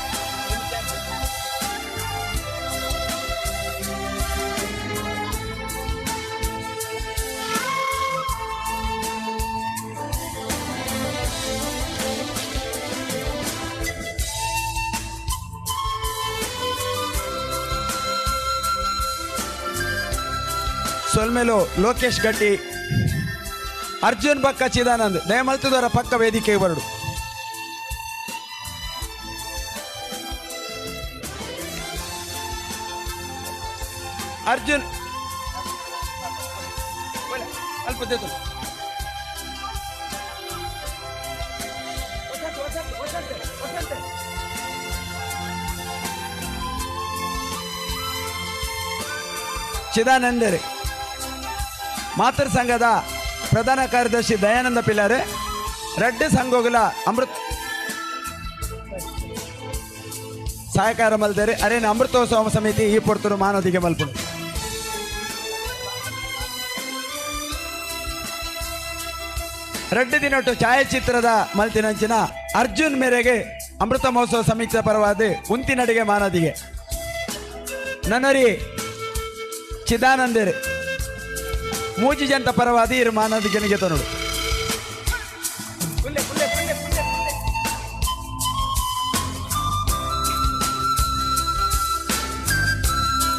ಸೊಲ್ಮೇಲು ಲೋಕೇಶ್ ಗಟ್ಟಿ ಅರ್ಜುನ್ ಬಕ್ಕ ಚಿದಾನಂದ್ ದಯಮಲ್ತದವರ ಪಕ್ಕ ವೇದಿಕೆಗೆ ಬರಡು. ಅರ್ಜುನ್ ಅಲ್ಪ ಚಿದಾನಂದರೆ ಮಾತೃ ಸಂಘದ ಪ್ರಧಾನ ಕಾರ್ಯದರ್ಶಿ ದಯಾನಂದ ಪಿಲಾರೆ ರಡ್ಡು ಸಂಘೋಗಲ ಅಮೃತ್ ಸಹಕಾರ ಮಲ್ತಾರೆ. ಅರೇನ ಅಮೃತೋತ್ಸವ ಸಮಿತಿ ಈ ಪೊರ್ತರು ಮಾನದಿಗೆ ಮಲ್ಪುಂಡು. ರಡ್ಡು ದಿನೊಟ್ಟು ಛಾಯಾಚಿತ್ರದ ಮಲ್ತಿನಂಚಿನ ಅರ್ಜುನ್ ಮೇರೆಗೆ ಅಮೃತ ಮಹೋತ್ಸವ ಸಮಿತಿಯ ಪರವಾದ ಉಂತಿನಡಿಗೆ ಮಾನದಿಗೆ ನನರಿ ಚಿದಾನಂದರು ಮೂಜಿ ಜಂತ ಪರವಾದ ಇರು ಮಾನದಿಗೆ ತನಡು.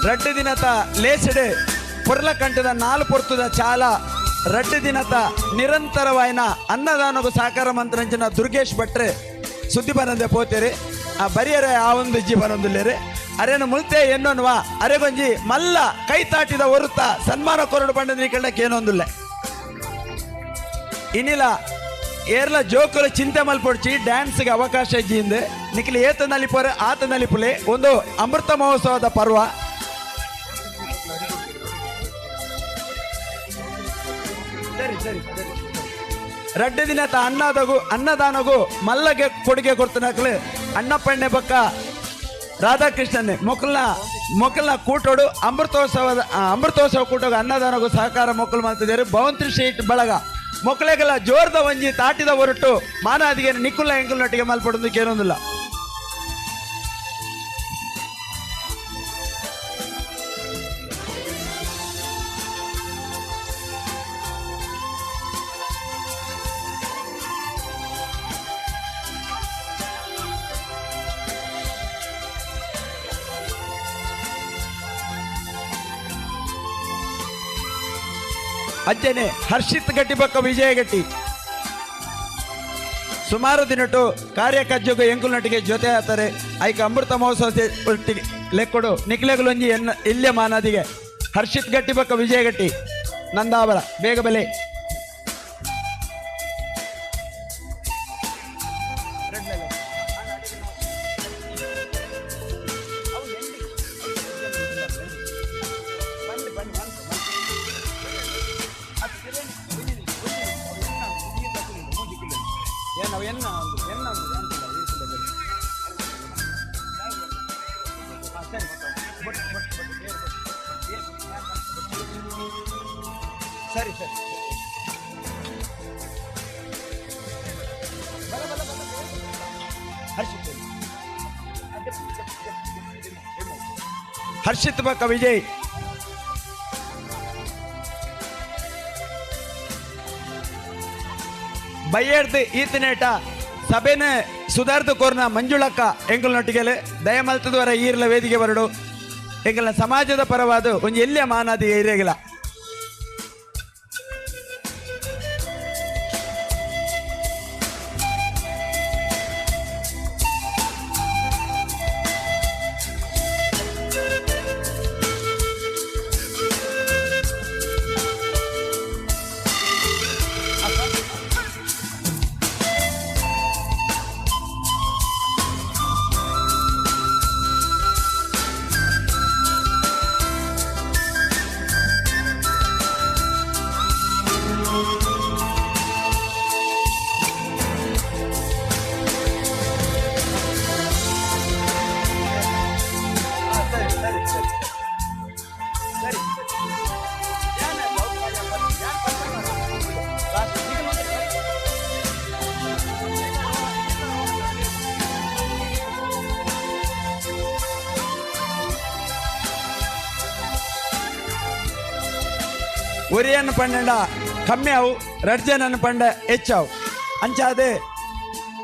ರಡ್ಡು ದಿನತ ಲೇಸಡೆ ಪೊರ್ಲ ಕಂಠದ ನಾಲ್ ಪೊರ್ತುದ ಚಾಲ ರಡ್ಡು ದಿನತ ನಿರಂತರವಾಯಿನ ಅನ್ನದಾನಗು ಸಹಕಾರ ಮಂತ್ರಂಚಿನ ದುರ್ಗೇಶ್ ಭಟ್ರೆ ಸುದ್ದಿ ಬರಂದೆ ಪೋತೇರಿ. ಆ ಬರಿಯರೆ ಆ ಒಂದು ಇಜ್ಜಿ ಬರೊಂದುಲ್ಲೇರಿ ಅರೇನು ಮುಲ್ತೆ ಎನ್ನೋನ್ವಾ ಅರೆಗೊಂಜಿ ಮಲ್ಲ ಕೈ ತಾಟಿದ ಒರುತ್ತ ಸನ್ಮಾನ ಕೊರಡು ಬಂಡ ನಿಕಲ್ಡಕ್ಕೆ ಏನೊಂದುಲ್ಲೆ ಇನ್ನಿಲ ಏರ್ಲ ಜೋಕುಲು ಚಿಂತೆ ಮಲ್ಪೊಡ್ಚಿ ಡ್ಯಾನ್ಸ್ಗೆ ಅವಕಾಶ ಇಜ್ಜಿಂದೆ ನಿಖಿಲ್ ಏತ ನಲಿಪೋರೆ ಆತ ನಲಿಪುಲೆ ಒಂದು ಅಮೃತ ಮಹೋತ್ಸವದ ಪರ್ವ. ಸರಿ ಸರಿ ರಡ್ಡು ದಿನತ ಅಣ್ಣಾದಗು ಅನ್ನದಾನಗು ಮಲ್ಲಗೆ ಕೊಡುಗೆ ಕೊಡ್ತನಕ್ಲು ಅಣ್ಣಪ್ಪಣ್ಣೆ ಬಕ್ಕ ರಾಧಾಕೃಷ್ಣನ್ ಮೊಕ್ಕಲ್ನ ಮೊಕ್ಕಲ್ನ ಕೂಟೋಡು ಅಮೃತೋತ್ಸವದ ಅಮೃತೋತ್ಸವ ಕೂಟೋಗ ಅನ್ನದಾನಗು ಸಹಕಾರ ಮೊಕ್ಕಲು ಮಾಡ್ತಿದ್ದಾರೆ. ಭವಂತ್ರಿ ಶೀಟ್ ಬಳಗ ಮೊಕ್ಕಳೆಗೆಲ್ಲ ಜೋರ್ದ ಒಂಜಿ ತಾಟಿದ ಹೊರಟು ಮಾನಾದಿಗೆ ನಿಕ್ಕುಲ್ಲ ಎಂಕುಲ್ನೊಟ್ಟಿಗೆ ಮಲ್ಪಡೋದಕ್ಕೆ ಏನೊಂದಿಲ್ಲ. ಅಂಚನೆ ಹರ್ಷಿತ್ ಗಟ್ಟಿ ಬಕ್ಕ ವಿಜಯ ಗಟ್ಟಿ ಸುಮಾರು ದಿನಟು ಕಾರ್ಯಕಜ್ಜಗು ಎಂಕುಲ್ನೊಟ್ಟಿಗೆ ಜೊತೆ ಆಗ್ತಾರೆ. ಐಕ ಅಮೃತ ಮಹೋತ್ಸವ ಒಟ್ಟಿಗೆ ಲೆಕ್ಕೊಡು ನಿಕ್ಲೆಗುಲೊಂಜಿ ಎನ್ನ ಇಲ್ಲೇ ಮಾನದಿಗೆ ಹರ್ಷಿತ್ ಗಟ್ಟಿ ಬಕ್ಕ ವಿಜಯ ಗಟ್ಟಿ ನಂದಾವರ ಬೇಗ ಬೆಲೆ. ಸರಿ ಸರಿ ಹರ್ಷಿತ್ ಬಕ್ಕ ವಿಜಯ್ ಬಯ್ಯರ್ದು ಈತನೇಟ ಸಭೆನ ಸುಧಾರ್ದು ಕೋರ್ನ ಮಂಜುಳಕ್ಕ ಎಂಕಲ್ನೊಟ್ಟಿಗೆಲೆ ದಯಮಲ್ತದವರ ಈರ್ಲ ವೇದಿಕೆ ಬರಡು ಎಂಕಲ್ನ ಸಮಾಜದ ಪರವಾದ ಒಂಜಿ ಎಲ್ಲಿಯ ಮಾನಾದಿ ಇರೇಗಿಲ್ಲ. ಒರಿಯನ್ ಪಂಡ ಕಮ್ಮಿ ಅವು ರಡ್ಜನನ್ನು ಪಂಡ ಹೆಚ್ಚಾವು ಅಂಚಾದೆ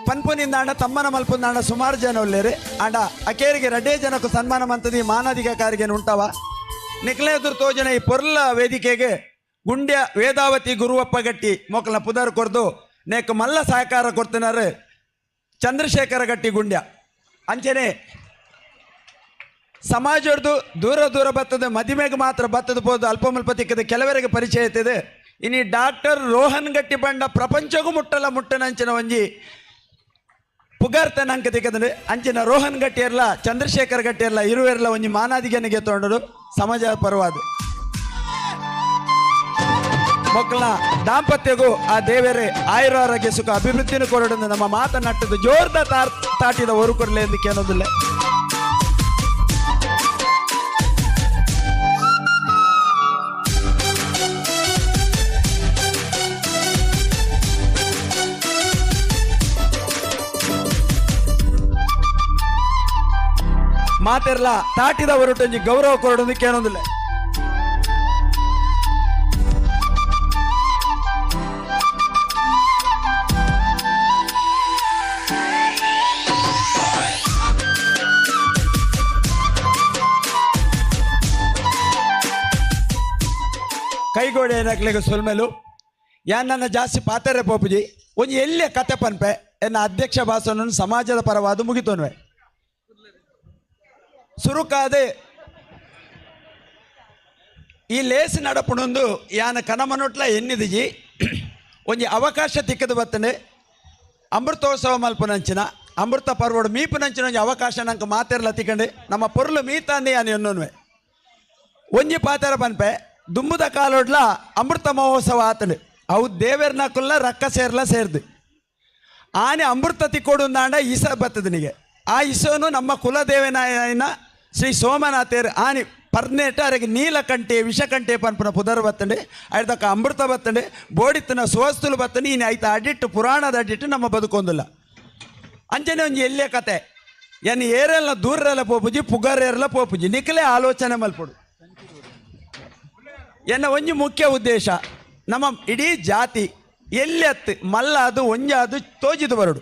ಪನ್ಪುನಿಂದಾಂಡ ತಮ್ಮನ ಮಲ್ಪುಂದಾಂಡ ಸುಮಾರು ಜನ ಉಲ್ಲೇರಿ ಆಂಡ ಅಕೇರಿಗೆ ರಡ್ಡೇ ಜನಕ್ಕೂ ಸನ್ಮಾನ ಮಂತದಿ ಮಾನಾಧಿಕ ಕಾರಿಗೆ ಉಂಟವ ನಿಕ್ಲೆ ಎದುರು ತೋಜನ ಈ ಪೊರ್ಲ ವೇದಿಕೆಗೆ ಗುಂಡ್ಯ ವೇದಾವತಿ ಗುರುವಪ್ಪ ಗಟ್ಟಿ ಮೊಕ್ಕಲ ಪುದರ್ ಕೊರ್ದು ನೇಕ್ ಮಲ್ಲ ಸಹಕಾರ ಕೊಡ್ತಿನಾರು ಚಂದ್ರಶೇಖರ ಗಟ್ಟಿ ಗುಂಡ್ಯ. ಅಂಚನೆ ಸಮಾಜದ್ದು ದೂರ ದೂರ ಬತ್ತದ ಮದಿಮೆಗೆ ಮಾತ್ರ ಬತ್ತದ ಪೋದು ಅಲ್ಪ ಮಲ್ಪ ತಿಕ್ಕದ ಕೆಲವರಿಗೆ ಪರಿಚಯ ಇರ್ತದೆ. ಇನಿ ಡಾಕ್ಟರ್ ರೋಹನ್ ಗಟ್ಟಿ ಬಂಡ ಪ್ರಪಂಚಗೂ ಮುಟ್ಟಲ್ಲ ಮುಟ್ಟನಂಚಿನ ಒಂಜಿ ಪುಗಾರ್ತನ ಅಂಕ ತಿಕ್ಕದಂದ್ರೆ ಅಂಚಿನ ರೋಹನ್ ಗಟ್ಟಿ ಇರಲ್ಲ ಚಂದ್ರಶೇಖರ್ ಗಟ್ಟಿ ಇರಲ್ಲ ಇರುವೆರ್ಲ ಒಂಜಿ ಮಾನಾದಿಗೆನಿಗೆ ತೊಗೊಂಡರು ಸಮಾಜ ಪರವಾದ ಮಕ್ಕಳ ದಾಂಪತ್ಯಗೂ ಆ ದೇವರೇ ಆಯುರಾರೋಗ್ಯ ಸುಖ ಅಭಿವೃದ್ಧಿಯನ್ನು ಕೊರಡು ನಮ್ಮ ಮಾತನಾಟದ ಜೋರ್ದ ತಾಟಿದ ಹೊರು ಕೊರಲೆ ಎಂದು ಕೇಳೋದಿಲ್ಲ. ಮಾತೆರ್ಲ ತಾಟಿದ ಹೊರಟೊಂಜಿ ಗೌರವ ಕೊರಡೊಂದು ಕೇಳೊಂದಿಲ್ಲ. ಕೈಗೋಡೆ ಏನಕ್ಲೆಗ್ ಸೊಲ್ಮೆಲು ಯಾನ್ ನನ್ನ ಜಾಸ್ತಿ ಪಾತೆರೆ ಪೋಪುಜಿ ಒಂಜಿ ಎಲ್ಲೆ ಕತೆ ಪನ್ಪೆ ಎನ್ನ ಅಧ್ಯಕ್ಷ ಭಾಷಣ ಸಮಾಜದ ಪರವಾದ ಮುಗಿತೋನ್ವೆ. ಸುರುಕಾದೆ ಈ ಲೇಸ್ ನಡಪುಣೊಂದು ಯಾನ ಕನಮನೊಟ್ಲ ಎನ್ನಿದಿಜಿ ಒಂಜಿ ಅವಕಾಶ ತಿಕ್ಕದು ಬತ್ತನೆ ಅಮೃತೋತ್ಸವ ಮಲ್ಪುನಂಚಿನ ಅಮೃತ ಪರ್ವಡು ಮೀಪುನಂಚಿನ ಒಂಜಿ ಅವಕಾಶ ನಂಗೆ ಮಾತೆರ್ಲ ತಿಕ್ಕಂಡು ನಮ್ಮ ಪೊರ್ಲು ಮೀತಾಂದೆ ಯಾನು ಎನ್ನೋನ್ವೆ. ಒಂಜಿ ಪಾತೆರ ಪನ್ಪೆ ದುಂಬುದ ಕಾಲೋಡ್ಲ ಅಮೃತ ಮಹೋತ್ಸವ ಆತನು ಅವು ದೇವೆರ್ನ ಕುಲ್ಲ ರಕ್ಕ ಸೇರ್ಲ ಸೇರ್ದು ಆನೆ ಅಮೃತ ತಿಕ್ಕೊಡುಂದಾಂಡ ಈಸ ಬತ್ತದನಿಗೆ ಆ ಇಸೋನು ನಮ್ಮ ಕುಲದೇವನಾಯನ ಶ್ರೀ ಸೋಮನಾಥೇರ್ ಆನೆ ಪರ್ನೇಟ ಅರಗೆ ನೀಲಕಂಠೆ ವಿಷಕಂಠೆ ಪನ್ಪುನ ಪುದರ್ ಬತ್ತಂಡೆ ಅಯ್ದಕ್ಕ ಅಮೃತ ಬತ್ತಂಡೆ ಬೋಡಿತ್ತನ ಸುವಸ್ತುಲು ಬತ್ತಂಡೆ ಈನೆ ಐತ ಅಡಿಟ್ಟು ಪುರಾಣದ ಅಡಿಟ್ಟು ನಮ್ಮ ಬದುಕೊಂದಿಲ್ಲ. ಅಂಚನೆ ಒಂಜಿ ಎಲ್ಲೇ ಕತೆ ಎನ್ ಏರೆಲ್ಲ ದೂರೆಲ್ಲ ಪೋಪುಜಿ ಪುಗರೇರೆಲ್ಲ ಪೋಪುಜಿ ನಿಖಲೇ ಆಲೋಚನೆ ಮಲ್ಪಡು. ಎನ್ನ ಒಂಜಿ ಮುಖ್ಯ ಉದ್ದೇಶ ನಮ್ಮ ಇಡೀ ಜಾತಿ ಎಲ್ಲಿ ಮಲ್ಲ ಅದು ಒಂಜಾದು ತೋಜಿದು ಬರಡು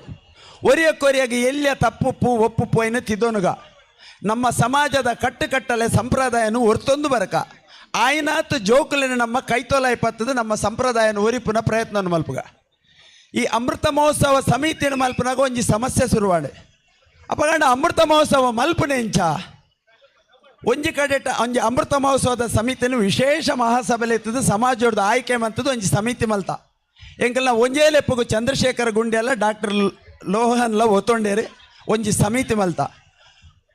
ಒರಿಯಕ್ಕೊರಿಯಾಗಿ ಎಲ್ಲಿಯ ತಪ್ಪುಪ್ಪು ಒಪ್ಪುಪ್ಪು ಏನು ತಿದ್ದೋನುಗ ನಮ್ಮ ಸಮಾಜದ ಕಟ್ಟುಕಟ್ಟಲೆ ಸಂಪ್ರದಾಯನು ಹೊರ್ತೊಂದು ಬರಕ ಆಯ್ನಾತು ಜೋಕುಲಿನ ನಮ್ಮ ಕೈತೋಲಾಯಿ ಪತ್ತದು ನಮ್ಮ ಸಂಪ್ರದಾಯನ ಒರಿಪುನ ಪ್ರಯತ್ನ ಮಲ್ಪುಗ. ಈ ಅಮೃತ ಮಹೋತ್ಸವ ಸಮಿತಿನ ಮಲ್ಪನಾಗ ಒಂಜಿ ಸಮಸ್ಯೆ ಶುರುವಾಡೆ ಅಪಗಂಡ ಅಮೃತ ಮಹೋತ್ಸವ ಮಲ್ಪನೆ ಇಂಚ ಒಂಜಿ ಕಡೆಟ ಒಂಜಿ ಅಮೃತ ಮಹೋತ್ಸವದ ಸಮಿತಿನ ವಿಶೇಷ ಮಹಾಸಭೆಯಲ್ಲಿ ಇತ್ತದು ಸಮಾಜದ ಆಯ್ಕೆ ಮಂತದ್ದು ಒಂಜಿ ಸಮಿತಿ ಮಲ್ತ ಎಂಕಲ್ನ ಒಂಜೇ ಲೆಪ್ಪಗು ಚಂದ್ರಶೇಖರ ಗುಂಡೆಲ್ಲ ಡಾಕ್ಟರ್ ಲೋಹನ್ಲ ಒತ್ತೊಂಡೇರಿ ಒಂಜಿ ಸಮಿತಿ ಮಲ್ತ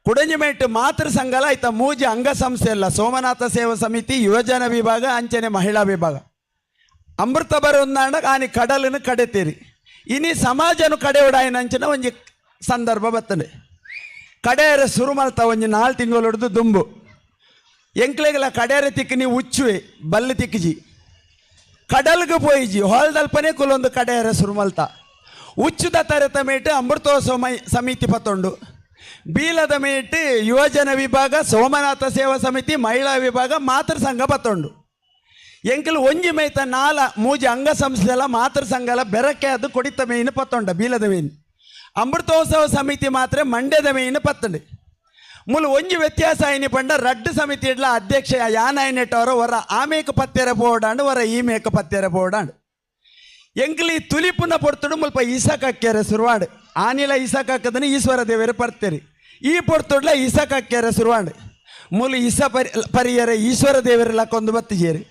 ಕುಡಂಜಿಮೇಟು ಮಾತೃ ಸಂಘಲ ಆಯ್ತ ಮೂಜಿ ಅಂಗಸಂಸ್ಥೆ ಅಲ್ಲ ಸೋಮನಾಥ ಸೇವಾ ಸಮಿತಿ ಯುವಜನ ವಿಭಾಗ ಅಂಚನೆ ಮಹಿಳಾ ವಿಭಾಗ ಅಮೃತ ಬರೋಂದಾಂಡ ಆನಿ ಕಡಲನ್ನು ಕಡೆತೀರಿ ಇನಿ ಸಮಾಜನು ಕಡೆ ಅಂಚಿನ ಒಂಜಿ ಸಂದರ್ಭ ಬರ್ತದೆ. ಕಡೆಯರ ಸುರು ಮಲ್ತ ಒಂಜಿ 4 ತಿಂಗಳು ಹಿಡಿದು ದುಂಬು ಎಂಕ್ಲೆಗಲ ಕಡೆಯರ ತಿಕ್ಕಿ ನೀವು ಉಚ್ಚುವೆ ಬಲ್ಲು ತಿಕ್ಕಿಜಿ ಕಡಲ್ಗೆ ಪೋಯಿಜಿ ಹೊಲದಲ್ಪನೆ ಕುಲೊಂದು ಕಡೆಯರ ಸುರು ಮಲ್ತ ಉಚ್ಚುದ ತರೆತ ಮೇಟು ಅಮೃತೋತ್ಸವ ಸಮಿತಿ ಪತ್ತೊಂಡು ಬೀಲದ ಮೇಟು ಯುವಜನ ವಿಭಾಗ ಸೋಮನಾಥ ಸೇವಾ ಸಮಿತಿ ಮಹಿಳಾ ವಿಭಾಗ ಮಾತೃ ಸಂಘ ಪತ್ತೊಂಡು ಎಂಕಲ್ ಒಂಜಿ ಮೇತ ನಾಲ ಮೂಜಿ ಅಂಗಸಂಸ್ಥೆಲ್ಲ ಮಾತೃ ಸಂಘಲ ಬೆರಕೆ ಅದು ಕೊಡಿತ ಮೇಯ್ನು ಪತ್ತೊಂಡ ಬೀಲದ ಮೇಯ್ನು ಅಮೃತೋತ್ಸವ ಸಮಿತಿ ಮಾತ್ರ ಮಂಡ್ಯದ ಮೇಯ್ನು ಪತ್ತಂಡು ಮೂಲ ಒಂಜಿ ವ್ಯತ್ಯಾಸ ಐನಿ ಪಂಡ ರಡ್ಡು ಸಮಿತಿ ಇಡ್ಲ ಅಧ್ಯಕ್ಷ ಯಾನಾಯನೆಟ್ಟವರ ಹೊರ ಆಮೇಕ ಪತ್ತೆರ ಪೋಡಾಂಡು ಹೊರ ಈ ಮೇಕ ಪತ್ತೆರ ಪೋಡಾಂಡು ಎಂಕ್ಲಿ ತುಲಿಪುನ ಪೊರ್ತುಡು ಮುಲ್ಪ ಈಸಕಕ್ಕೆರೆ ಸುರುವಾಡು ಆನಿಲ ಈಸಕಕ್ಕದನ್ನು ಈಶ್ವರ ದೇವರು ಪರ್ತೀರಿ ಈ ಪೊರ್ತುಡ್ಲ ಈಸಕಕ್ಕೆರೆ ಸುರುವಾಡು ಮೂಲ ಈಸ ಪರಿಯರ ಈಶ್ವರ ದೇವರೆಲ್ಲ ಕೊಂದು ಬತ್ತಿಜೇರಿ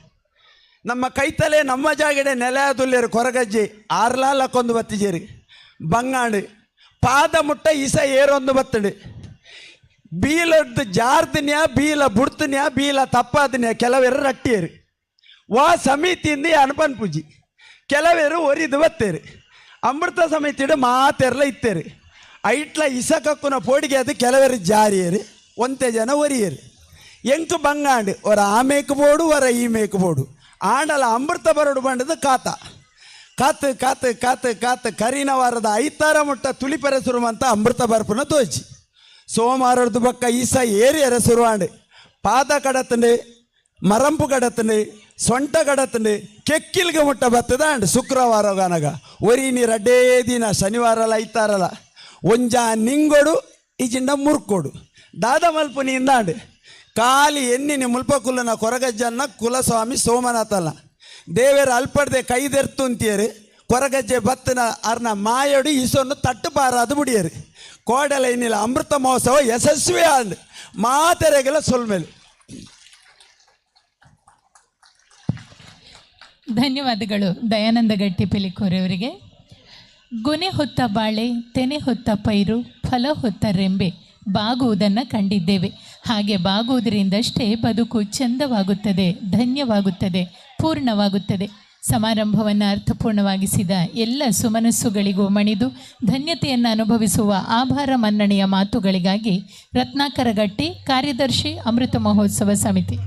ನಮ್ಮ ಕೈತಲೆ ನಮ್ಮ ಜಾಗಡೆ ನೆಲೆದುಲ್ಲೇರು ಕೊರಗಜ್ಜಿ ಆರ್ಲಾಲ ಕೊಂದು ಬತ್ತಿಜೇರಿ ಬಂಗಾಂಡು ಪಾದ ಮುಟ್ಟ ಈಸ ಏರೊಂದು ಬತ್ತಡು ಬೀಲದ್ದು ಜಾರ್ದನ್ಯಾ ಬೀಲ ಬುಡ್ತನ್ಯಾ ಬೀಲ ತಪ್ಪಾದನ್ಯಾ ಕೆಲವೆರು ರಟ್ಟಿಯರು ವಾ ಸಮಿತಿಯಿಂದ ಅನ್ಪನ್ ಪೂಜಿ ಕೆಲವೆರು ಒರಿದು ಬತ್ತೇರು ಅಮೃತ ಸಮಿತಿಡು ಮಾತೆರ್ಲ ಇತ್ತೇರು ಐಟ್ಲ ಇಸಕಕ್ಕುನ ಪೋಡಿಗೆ ಅದು ಕೆಲವರು ಜಾರಿಯರು ಒಂತೆ ಜನ ಒರಿಯರು ಎಂಕು ಬಂಗಾಂಡು ಒರ ಆ ಮೇಕು ಬೋಡು ಒರ ಈ ಮೇಕು ಬೋಡು ಆಂಡಲ ಅಮೃತ ಬರೋಡು ಬಂಡದು ಕಾತ ಕಾತು ಕಾತು ಕಾತು ಕಾತು ಕರಿನ ವಾರದ ಐತಾರ ಮುಟ್ಟ ತುಳಿಪೆರೆ ಸುರುವಂತ ಅಮೃತ ಬರ್ಪುನ ತೋಜಿ ಸೋಮವಾರದ್ದು ಬಕ್ಕ ಈಸ ಏರಿಯರ ಸುರುವಾಂಡು ಪಾದ ಕಡತಂಡು ಮರಂಪು ಕಡತಂಡು ಸೊಂಟ ಕಡತಂಡು ಕೆಕ್ಕಿಲ್ಗೆ ಮುಟ್ಟ ಬತ್ತದ ಅಂಡ್ ಶುಕ್ರವಾರ ಗನಗ ಒರಿ ನೀರು ಅಡ್ಡೇ ದಿನ ಶನಿವಾರಲ್ಲ ಐತಾರಲ್ಲ ಒಂಜ ನಿಂಗೊಡು ಈಜಿಂಡ ಮುರ್ಕೊಡು ದಾದ ಮಲ್ಪುನಿಂದ ಅಂಡ್ ಖಾಲಿ ಎನ್ನಿನಿ ಮುಲ್ಪಕುಲ್ಲನ ಕೊರಗಜ್ಜನ್ನ ಕುಲಸ್ವಾಮಿ ಸೋಮನಾಥಲ್ಲ ದೇವೇರ ಅಲ್ಪಡ್ದೆ ಕೈದೆರ್ತುಂತಿಯರು ಕೊರಗಜ್ಜೆ ಬತ್ತನ ಅರ್ನ ಮಾಯಡು ಈಸೊನ್ನು ತಟ್ಟು ಪಾರಾದು ಬುಡಿಯರು ಕೋಡಲ ಇನ್ನಿಲ್ಲ ಅಮೃತ ಮಹೋತ್ಸವ ಯಶಸ್ವಿ ಅಂದ್ ಮಾತೆರೆಗೆಲ್ಲ ಸೊಲ್ಮೇಲೆ. ಧನ್ಯವಾದಗಳು ದಯಾನಂದ ಗಟ್ಟಿ ಪಿಲಿಕೋರೆಯವರಿಗೆ. ಗೊನೆ ಹೊತ್ತ ಬಾಳೆ, ತೆನೆ ಹೊತ್ತ ಪೈರು, ಫಲ ಹೊತ್ತ ರೆಂಬೆ ಬಾಗುವುದನ್ನು ಕಂಡಿದ್ದೇವೆ. ಹಾಗೆ ಬಾಗುವುದರಿಂದಷ್ಟೇ ಬದುಕು ಚಂದವಾಗುತ್ತದೆ, ಧನ್ಯವಾಗುತ್ತದೆ, ಪೂರ್ಣವಾಗುತ್ತದೆ. ಸಮಾರಂಭವನ್ನು ಅರ್ಥಪೂರ್ಣವಾಗಿಸಿದ ಎಲ್ಲ ಸುಮನಸ್ಸುಗಳಿಗೂ ಮಣಿದು ಧನ್ಯತೆಯನ್ನು ಅನುಭವಿಸುವ ಆಭಾರ ಮನ್ನಣೆಯ ಮಾತುಗಳಿಗಾಗಿ ರತ್ನಾಕರ ಗಟ್ಟಿ, ಕಾರ್ಯದರ್ಶಿ, ಅಮೃತ ಮಹೋತ್ಸವ ಸಮಿತಿ.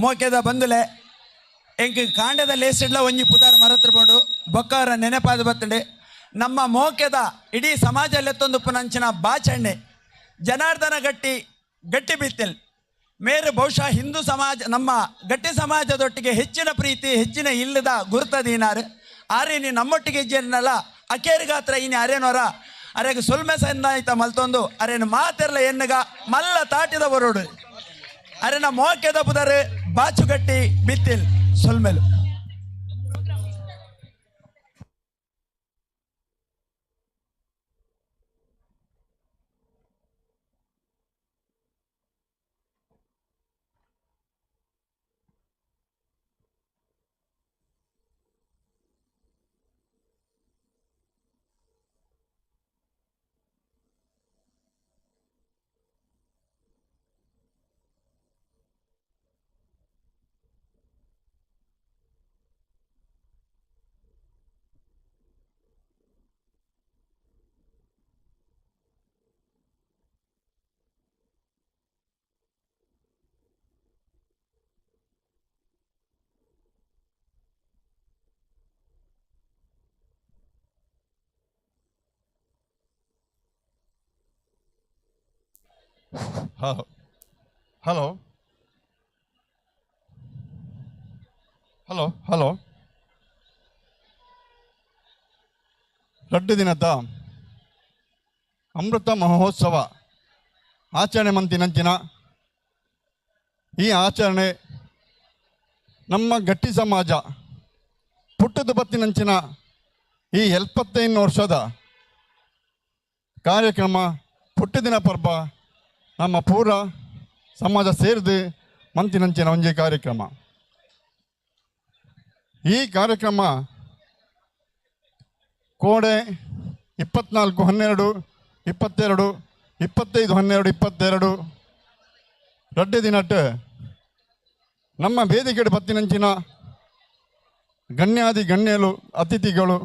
ಮೋಕೆದ ಬಂದುಲೆ ಎಂಕ್ ಕಾಂಡದ ಲೇಸಿಡ್ಲ ಒಂಜಿ ಪುದಾರ್ ಮರತ್ರ ಬೊಕ್ಕವರ ನೆನಪಾದ ಬತ್ತಂಡೆ ನಮ್ಮ ಮೋಕೆದ ಇಡೀ ಸಮಾಜ ಲೆತ್ತೊಂದು ಬಾಚಣ್ಣೆ ಜನಾರ್ದನ ಗಟ್ಟಿ ಗಟ್ಟಿ ಬಿತ್ತಿಲ್ ಮೇರು ಬಹುಶಃ ಹಿಂದೂ ಸಮಾಜ ನಮ್ಮ ಗಟ್ಟಿ ಸಮಾಜದೊಟ್ಟಿಗೆ ಹೆಚ್ಚಿನ ಪ್ರೀತಿ ಹೆಚ್ಚಿನ ಇಲ್ಲದ ಗುರುತದೀನಾರು ಆರೇನಿ ನಮ್ಮೊಟ್ಟಿಗೆ ಇಜ್ಜೇನಲ್ಲ ಅಕೇರಿಗಾತ್ರ ಇನಿ ಅರೇನೋರ ಅರೆಗೆ ಸೊಲ್ಮೆ ಸಂದಾಯ್ತ ಮಲ್ತೊಂದು ಅರೇನು ಮಾತೆರ್ಲ ಎನ್ನುಗ ಮಲ್ಲ ತಾಟಿದ ಬರೋಡು ಅರೆನ ಮೋಕೆದ ಪುದರು ಬಾಚುಗಟ್ಟಿ ಬಿತ್ತಿಲ್ ಸೊಲ್ಮೆಲು. Hello hello hello hello ರಡ್ಡು ದಿನದ ಅಮೃತ ಮಹೋತ್ಸವ ಆಚರಣೆ ಮಂತಿನಂಚಿನ ಈ ಆಚರಣೆ ನಮ್ಮ ಗಟ್ಟಿ ಸಮಾಜ ಪುಟ್ಟದ ಬತ್ತಿನಂಚಿನ ಈ 75 ವರ್ಷದ ಕಾರ್ಯಕ್ರಮ ಪುಟ್ಟದಿನ ಪರ್ಬ ನಮ್ಮ ಪೂರ ಸಮಾಜ ಸೇರಿದು ಮಂತಿನಂಚಿನ ಒಂಜಿ ಕಾರ್ಯಕ್ರಮ. ಈ ಕಾರ್ಯಕ್ರಮ ಕೋಡೆ 24 12 22 25 12 22 ರಡ್ಡು ದಿನಟ್ಟು ನಮ್ಮ ವೇದಿಕೆ ಬತ್ತಿನಂಚಿನ ಗಣ್ಯಾದಿ ಗಣ್ಯರು ಅತಿಥಿಗಳು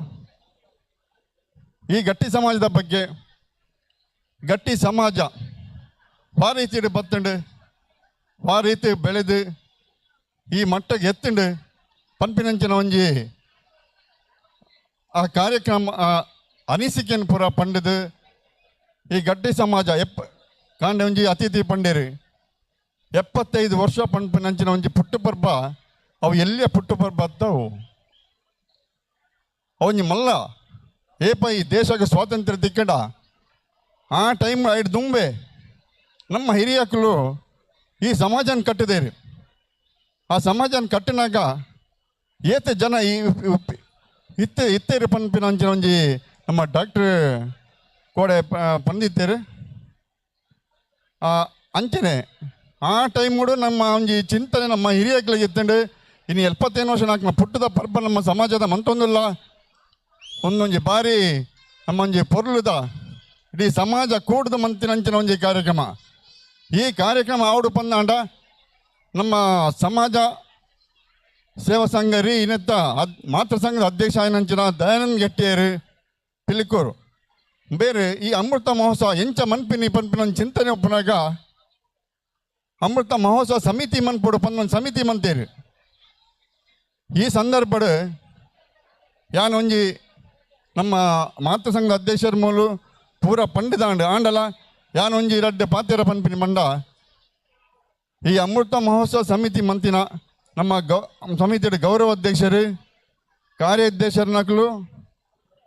ಈ ಗಟ್ಟಿ ಸಮಾಜದ ಬಗ್ಗೆ ಗಟ್ಟಿ ಸಮಾಜ ವಾರೀತಿಡು ಬತ್ತಂಡು ವಾರೀತಿ ಬೆಳೆದು ಈ ಮಟ್ಟಕ್ಕೆ ಎತ್ತಂಡು ಪಂಪಿನಂಚಿನ ಒಂಜಿ ಆ ಕಾರ್ಯಕ್ರಮ ಅನಿಸಿಕೆನ್ ಪೂರ ಪಂಡದು ಈ ಗಟ್ಟಿ ಸಮಾಜ ಕಾಂಡೆ ಒಂಜಿ ಅತಿಥಿ ಪಂಡೇರು 75 ವರ್ಷ ಪಂಪಿನಂಚಿನ ಒಂಜಿ ಪುಟ್ಟು ಪರ್ಬ ಅವು ಎಲ್ಲಿಯ ಪುಟ್ಟು ಪರ್ಬ ಅತ್ತವು ಅವೊಂಜಿ ಮಲ್ಲ ಏಪ ಈ ದೇಶಕ್ಕೆ ಸ್ವಾತಂತ್ರ್ಯ ತಿಕ್ಕಡ ಆ ಟೈಮ್ ಐಡ್ ದುಂಬೆ ನಮ್ಮ ಹಿರಿಯಕಲು ಈ ಸಮಾಜನ ಕಟ್ಟಿದೇರಿ. ಆ ಸಮಾಜನ ಕಟ್ಟಿನಾಗ ಏತೆ ಜನ ಈ ಇತ್ತೆ ಇತ್ತೇರು ಪನ್ಪಿನ ಅಂಚಿನ ಒಂಜಿ ನಮ್ಮ ಡಾಕ್ಟ್ರ್ ಕೋಡೆ ಪಂದಿತ್ತೇರು ಅಂಚನೆ ಆ ಟೈಮುಡು ನಮ್ಮ ಒಂಜಿ ಚಿಂತನೆ ನಮ್ಮ ಹಿರಿಯಕಲಿಗೆ ಇತ್ತಂಡು ಇನ್ನು 75 ವರ್ಷ ನಾಲ್ಕು ಪುಟ್ಟದ ಪರ್ಬ ನಮ್ಮ ಸಮಾಜದ ಮಂತೊಂದಿಲ್ಲ ಒಂದೊಂಜಿ ಬಾರಿ ನಮ್ಮೊಂಜಿ ಪೊರ್ಲುದ ಇಡೀ ಸಮಾಜ ಕೂಡದ ಮಂತಿನಂಚಿನ ಒಂಜಿ ಕಾರ್ಯಕ್ರಮ. ಈ ಕಾರ್ಯಕ್ರಮ ಆವಡು ಪಂದಾಂಡ ನಮ್ಮ ಸಮಾಜ ಸೇವಾ ಸಂಘ ರೀ ಇನ್ನೆತ್ತ ಮಾತೃ ಸಂಘದ ಅಧ್ಯಕ್ಷ ಆಯನಂಚಿನ ದಯಾನಂದ ಗಟ್ಟಿಯರು ಪಿಲಿಕೂರು ಬೇರೆ ಈ ಅಮೃತ ಮಹೋತ್ಸವ ಎಂಚ ಮನ್ಪಿನಿ ಪನ್ಪಿನ ಒಂದು ಚಿಂತನೆ ಒಪ್ಪನಾಗ ಅಮೃತ ಮಹೋತ್ಸವ ಸಮಿತಿ ಮನ್ಪುಡು ಪಂದೊಂದು ಸಮಿತಿ ಮಂತೇರು. ಈ ಸಂದರ್ಭಡು ಯಾನ್ ಒಂಜಿ ನಮ್ಮ ಮಾತೃ ಸಂಘದ ಅಧ್ಯಕ್ಷರ ಮೂಲು ಪೂರ ಪಂಡಿದಾಂಡು ಆಂಡಲ ಯಾನ್ ಒಂಜಿ ರಡ್ಡೆ ಪಾತೆರ ಪನ್ಪಿನಿ ಮಂಡ ಈ ಅಮೃತ ಮಹೋತ್ಸವ ಸಮಿತಿ ಮಂತಿನ ನಮ್ಮ ಸಮಿತಿಯ ಗೌರವ ಅಧ್ಯಕ್ಷರು ಕಾರ್ಯಾಧ್ಯಕ್ಷರನಕ್ಲು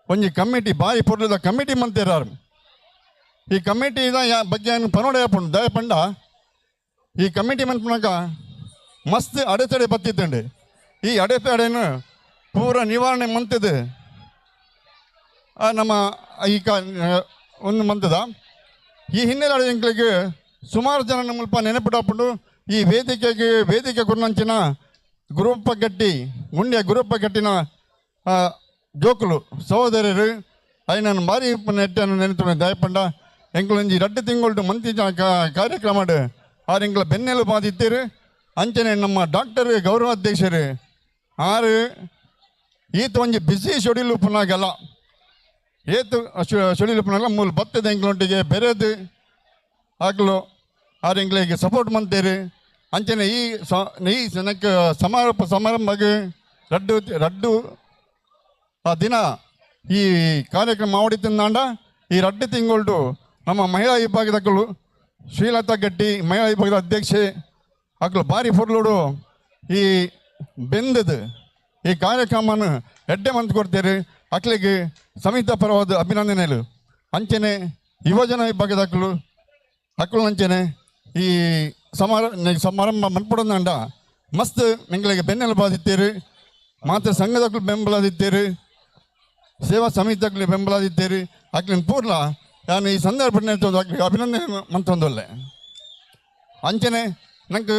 ಒಂಜಿ ಕಮಿಟಿ ಬಾರಿ ಪೊರ್ಲುದ ಕಮಿಟಿ ಮಂತಿರಾರು. ಈ ಕಮಿಟಿ ಬಗ್ಗೆ ಪನೋಡೆ ಪಂಡು ದಯ ಪಂಡ ಈ ಕಮಿಟಿ ಮನ್ಪುನಾಗ ಮಸ್ತ್ ಅಡೆತಡೆ ಬತ್ತಿತ್ತಂಡು. ಈ ಅಡೆತಡೆನು ಪೂರ ನಿವಾರಣೆ ಮಂತದು ನಮ್ಮ ಈ ಒಂದು ಮಂತದ ಈ ಹಿನ್ನೆಲೆ ಎಂಕ್ಲಿಗೆ ಸುಮಾರು ಜನ ನಮ್ಮಲ್ಪ ನೆನಪಿಡಾಪುಂಡು. ಈ ವೇದಿಕೆಗೆ ವೇದಿಕೆ ಗುರುನಂಚಿನ ಗುರುಪ್ಪ ಗಟ್ಟಿ ಗುಂಡ್ಯ ಗುರುಪ್ಪ ಗಟ್ಟಿನ ಜೋಕುಲು ಸಹೋದರರು ಅಯ್ಯ ಭಾರಿ ನೆಟ್ಟನ್ನು ನೆನೆತು ದಯಪಂಡ ಎಂಕುಲೊಂಜಿ ರಡ್ಡು ತಿಂಗಳು ಮಂತಿ ಕಾರ್ಯಕ್ರಮ ಆರು ಎಂಕಲ ಬೆನ್ನೆಲು ಬಾದಿತ್ತೀರು. ಅಂಚನೆ ನಮ್ಮ ಡಾಕ್ಟರ್ ಗೌರವಾಧ್ಯಕ್ಷರು ಆರು ಈತ ಒಂಜಿ ಬಿಸಿ ಶೆಡ್ಯೂಲ್ ಉಪ್ಪುನಾಗಲ್ಲ ಏತು ಶೆಡ್ಯೂಲ್ ಉಪ್ಪುನಾಗಲ್ಲ ಮೂಲು ಬತ್ತದ ಎಂಕ್ಲೊಂಟಿಗೆ ಬೆರೆದು ಆಗ್ಲು ಆರು ಎಂಕ್ಲಿಗೆ ಸಪೋರ್ಟ್ ಮಂತೇರು. ಅಂಚನೆ ಈ ಈ ನನಕ್ಕೆ ಸಮಾರೋಪ ಸಮಾರಂಭಕ್ಕೆ ರಡ್ಡು ರಡ್ಡು ಆ ದಿನ ಈ ಕಾರ್ಯಕ್ರಮ ಮಾಡಿತ್ತಿಂದಾಂಡ ಈ ರಡ್ಡು ತಿಂಗಳು ನಮ್ಮ ಮಹಿಳಾ ವಿಭಾಗದಕ್ಕಳು ಶ್ರೀಲತಾ ಗಟ್ಟಿ ಮಹಿಳಾ ವಿಭಾಗದ ಅಧ್ಯಕ್ಷೆ ಅಕ್ಲು ಭಾರಿ ಪೊರ್ಲುಡು ಈ ಬೆಂದದು ಈ ಕಾರ್ಯಕ್ರಮನ ಎಡ್ಡೆ ಮಂತ್ ಕೊಡ್ತೇವೆ ಅಕ್ಲಿಗೆ ಸಮಿತ ಪರವಾದ ಅಭಿನಂದನೆಗಳು. ಅಂಚನೆ ಯುವಜನ ವಿಭಾಗದ ಅಕ್ಲು ಅಂಚನೆ ಈ ಸಮಾರಂಭ ಮನ್ಪಡೋದಂಡ ಮಸ್ತ್ ನಿಂಗಳಿಗೆ ಬೆನ್ನೆಲುಬಾದಿತ್ತೀರಿ, ಮಾತ್ರ ಸಂಘದಕ್ಕಳು ಬೆಂಬಲದಿತ್ತೀರಿ, ಸೇವಾ ಸಮಿತಿಗಳು ಬೆಂಬಲದಿತ್ತೀರಿ. ಅಕ್ಲಿನ ಪೂರ್ಲ ನಾನು ಈ ಸಂದರ್ಭ ಅಕ್ಲಿಗೆ ಅಭಿನಂದನೆ ಮಂತೊಂದೊಲ್ಲೆ. ಅಂಚನೆ ನಂಗೆ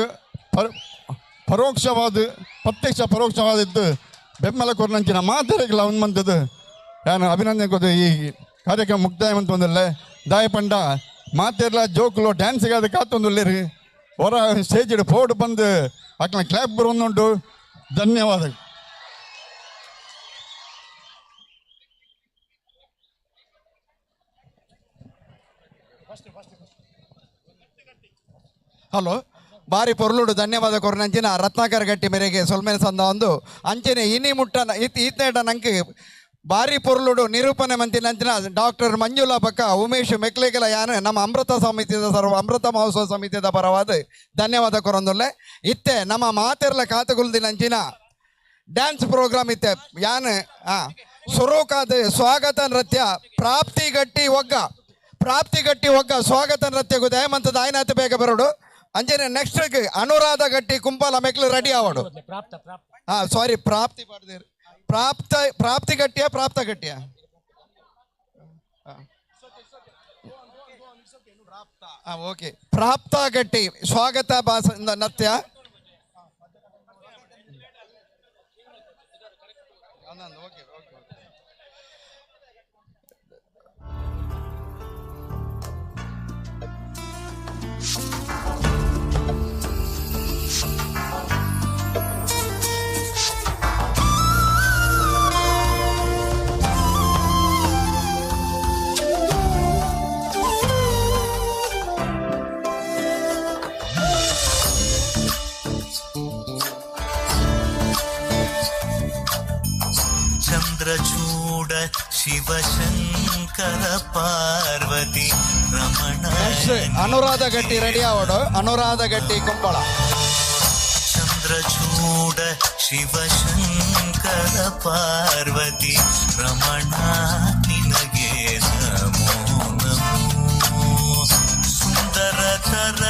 ಪರೋಕ್ಷವಾದ ಪ್ರತ್ಯಕ್ಷ ಪರೋಕ್ಷವಾದಿತ್ತು ಬೆಂಬಲ ಕೊರನಂಚಿನ ಮಾತೆರೆಗಳ ಒಂದು ಮಂತದ್ದು ನಾನು ಅಭಿನಂದನೆ ಕೊದ್ದು ಈ ಕಾರ್ಯಕ್ರಮ ಮುಕ್ತಾಯ ಮಂತೊಂದೊಲ್ಲೆ. ದಾಯಪಂಡ ಮಾತೆರ್ಲ ಜೋಕುಲು ಡ್ಯಾನ್ಸಿಗೆ ಕಾತೊಂದುಲ್ಲೇರಿ ಹೊರ ಸ್ಟೇಜ್ ಫೋಟೋ ಬಂದು ಅಕ್ಲ ಕ್ಲಾಪ್ ಬರೋದುಂಟು. ಧನ್ಯವಾದಗಳು. ಹಲೋ ಬಾರಿ ಪೊರ್ಲುಡು ಧನ್ಯವಾದ ಕೊರನಂಚಿನ ರತ್ನಾಕರ್ ಗಟ್ಟಿ ಮೇರೆಗೆ ಸೊಲ್ಮೆನ ಸಂದ ಒಂದು ಅಂಚನೆ ಇನಿ ಮುಟ್ಟನ ಈತನೇಟ ನಂಗೆ ಬಾರಿ ಪೊರ್ಲುಡು ನಿರೂಪಣೆ ಮಂತಿನಂಚಿನ ಡಾಕ್ಟರ್ ಮಂಜುಳಾ ಬಕ್ಕ ಉಮೇಶ್ ಮೆಕ್ಲೆಗೆಲ ಯಾನು ನಮ್ಮ ಅಮೃತ ಸಮಿತಿದ ಸರ್ವ ಅಮೃತ ಮಹೋತ್ಸವ ಸಮಿತಿದ ಪರವಾದ ಧನ್ಯವಾದ ಕೊರೊಂದುಲ್ಲೆ. ಇತ್ತೆ ನಮ್ಮ ಮಾತೆರ್ಲ ಕಾತುಗುಲ್ದಿನಂಚಿನ ಡ್ಯಾನ್ಸ್ ಪ್ರೋಗ್ರಾಮ್ ಇತ್ತೆ ಯಾನು ಸುರೂಕಾದ ಸ್ವಾಗತ ನೃತ್ಯ ಪ್ರಾಪ್ತಿ ಗಟ್ಟಿ ಒಗ್ಗ ಪ್ರಾಪ್ತಿ ಗಟ್ಟಿ ಒಗ್ಗ ಸ್ವಾಗತ ನೃತ್ಯಗೂ ದಯಮಂತದ ಆಯ್ನಾತ ಬೇಗ ಬರೋಡು. ಅಂಜನೆ ನೆಕ್ಸ್ಟ್ ಅನುರಾಧ ಗಟ್ಟಿ ಕುಂಪಾಲ ಮೆಕ್ಲು ರೆಡಿ ಆವಡು. ಸಾರಿ ಪ್ರಾಪ್ತಿ ಪ್ರಾಪ್ತ ಪ್ರಾಪ್ತಿ ಗಟ್ಟಿಯ ಪ್ರಾಪ್ತ ಗಟ್ಟಿಯ ಓಕೆ ಪ್ರಾಪ್ತ ಗಟ್ಟಿ ಸ್ವಾಗತ ಭಾಷ ನೃತ್ಯ. ಚಂದ್ರಚೂಡ ಶಿವಶಂಕರ ಪಾರ್ವತಿ ರಮಣ ಅನುರಾಧ ಗಟ್ಟಿ ರೆಡಿ ಆವಡು. ಅನುರಾಧ ಗಟ್ಟಿ ಕುಂಬಳ. ಚಂದ್ರಚೂಡ ಶಿವಶಂಕರ ಪಾರ್ವತಿ ರಮಣ ನಿನಗೆ ನಮೋ ನಮೋ. ಸುಂದರ ತರ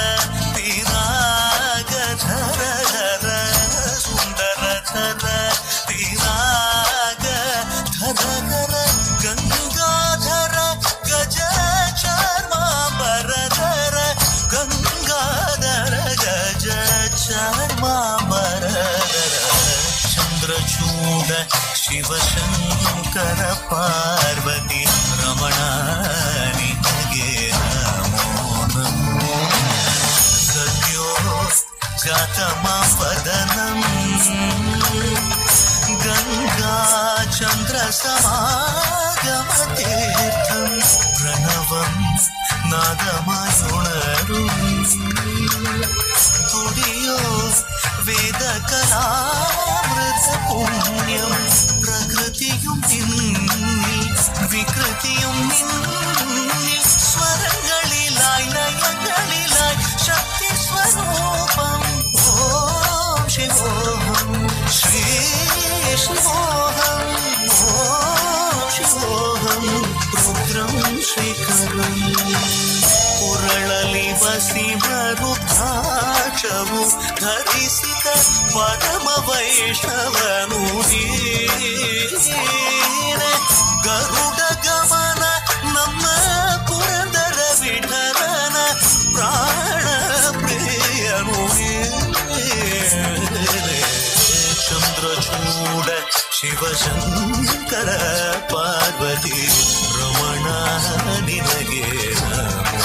ತಿರಾಗಧರ ಧರ ಸುಂದರ ತರ ತಿರಾಗ ಧರ ಗಂಗಾಧರ ಗಜ ಚರ್ಮಾಂಬರಧರ ಗಂಗಾಧರ ಗಜ ಚರ್ಮಾಂಬರಧರ ಚಂದ್ರಚೂಡ ಶಿವಶಂಕರ ಪಾರ್ವತಿ ರಮಣ ನಿನಗೆ ನಮೋ ನಮೋ. ಸದ್ಯೋ ಜಾತಮವದನಂ ಗಂಗಾ ಚಂದ್ರ ಸಮಾಗಮ ತೀರ್ಥಂ ಪ್ರಣವಂ ನಾದಮಯುಣರು ತುಡಿಯೋ ವೇದ ಕಲಾಮೃತ ಪುಣ್ಯಂ ಪ್ರಕೃತಿಯು ನಿನ್ನಿ ವಿಕೃತಿಯು ನಿನ್ನಿ ಸ್ವರಗಳಿಲಾಯ್ ಲಯಗಳಿಲಾಯ್ ಶಕ್ತಿ ಸ್ವರೂಪಂ ಓಂ ಶಿವೋಹಂ ಶ್ರೀ ಶಿವೋಹಂ ಓಂ ಶಿವೋಹಂ ರುದ್ರಂ ಶ್ರೀಕರಂ. ಕುರಳಲಿ ವಸಿಮರುದ್ರಾಕ್ಷವು ಧರಿಸಿದ ಪರಮ ವೈಷ್ಣವನು ನೀನೆ. ಗರುಡ ಗಮನ ನಮ್ಮ ಪುರಂದರ ವಿಠಲನ ಪ್ರಾಣ ಪ್ರಿಯನು ನೀನೆ. ಚಂದ್ರಚೂಡ ಶಿವಶಂಕರ ಪಾರ್ವತಿ ರಮಣ ನಿನಗೆ ನಮೋ.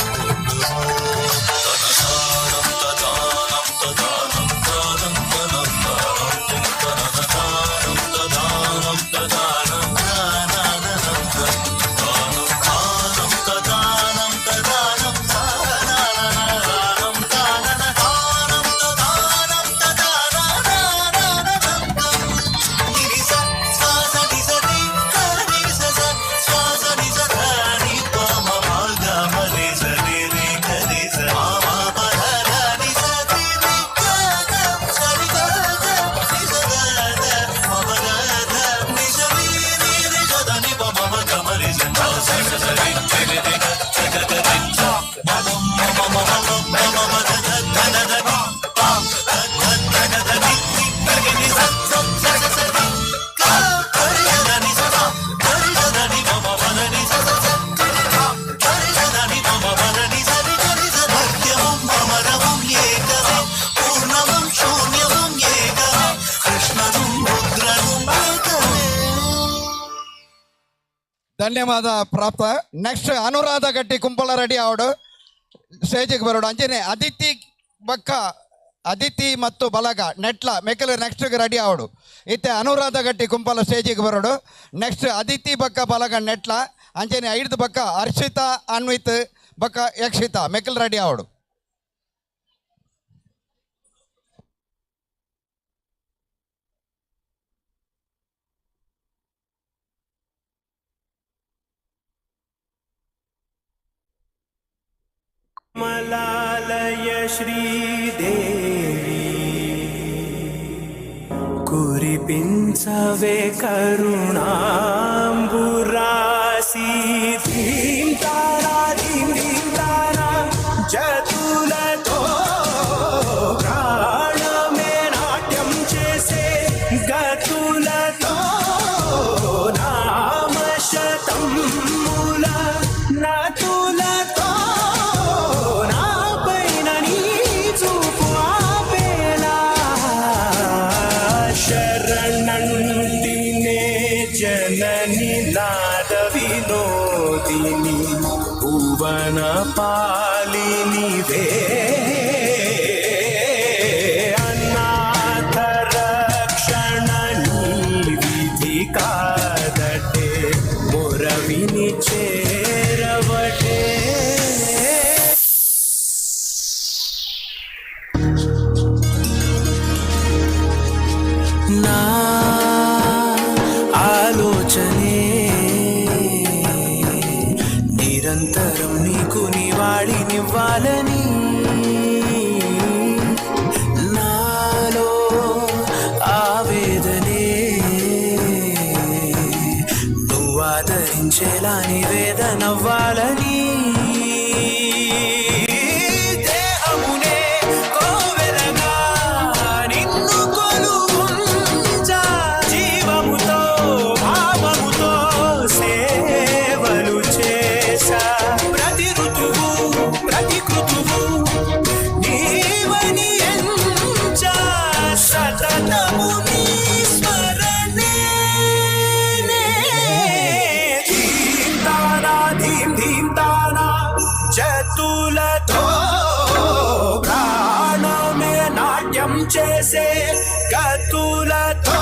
ಧನ್ಯವಾದ ಪ್ರಾಪ್ತ. ನೆಕ್ಸ್ಟ್ ಅನುರಾಧ ಗಟ್ಟಿ ಕುಂಪಲ ರೆಡಿ ಆವಡು ಸ್ಟೇಜಿಗೆ ಬರೋಡು. ಅಂಚನೆ ಅದಿತಿ ಬಕ್ಕ ಅದಿತಿ ಮತ್ತು ಬಲಗ ನೆಟ್ಲ ಮೆಕ್ಕಲು ನೆಕ್ಸ್ಟ್ ರೆಡಿ ಆವಡು. ಇತ್ತೆ ಅನುರಾಧ ಗಟ್ಟಿ ಕುಂಪಲ ಸ್ಟೇಜಿಗೆ ಬರೋಡು. ನೆಕ್ಸ್ಟ್ ಅದಿತಿ ಬಕ್ಕ ಬಲಗ ನೆಟ್ಲ ಅಂಚನೆ ಐದು ಬಕ್ಕ ಹರ್ಷಿತಾ ಅನ್ವಿತ್ ಬಕ್ಕ ಯಕ್ಷಿತಾ ಮೆಕ್ಕಲು ರೆಡಿ ಆವಡು. ಮಲಾಲಯ ಶ್ರೀದೇವಿ ಕುರಿಪಿಂಚವೆ ಕರುಣಾಂಬುರಾಸಿ ಧೀಂ ತಾರಾ ಧೀಂ ಧೀಂ ತಾರಾ ಜతులతో ప్రాణమే నాట్యం చేసే గతులతో నామశతముల నతులతో నాపైన నీ చూపు ఆపేలా శరణంటినే జనని నాద వినోదిని భువన పాలినివే అనాథ రక్షణ నీ విధి కాదటే మొరవిని చేరవటే. నా ఆలోచనే నిరంతరం నీకు నివాళినివ్వాలని నాలో ఆవేదనే నువ్వు ఆదరించేలా నివేదనవ్వాలని దేహమునే కోవెలగా నిన్ను కొలువుంచా జీవముతో భావముతో సేవలు చేశా ప్రతి ఋతువు ప్రతి కృతువు నీవని ఎంచా సతతము నీ స్మరణే ధీం తానా ధీం ధీం తానా చతులతో ప్రాణమే నాట్యం చేసే గతులతో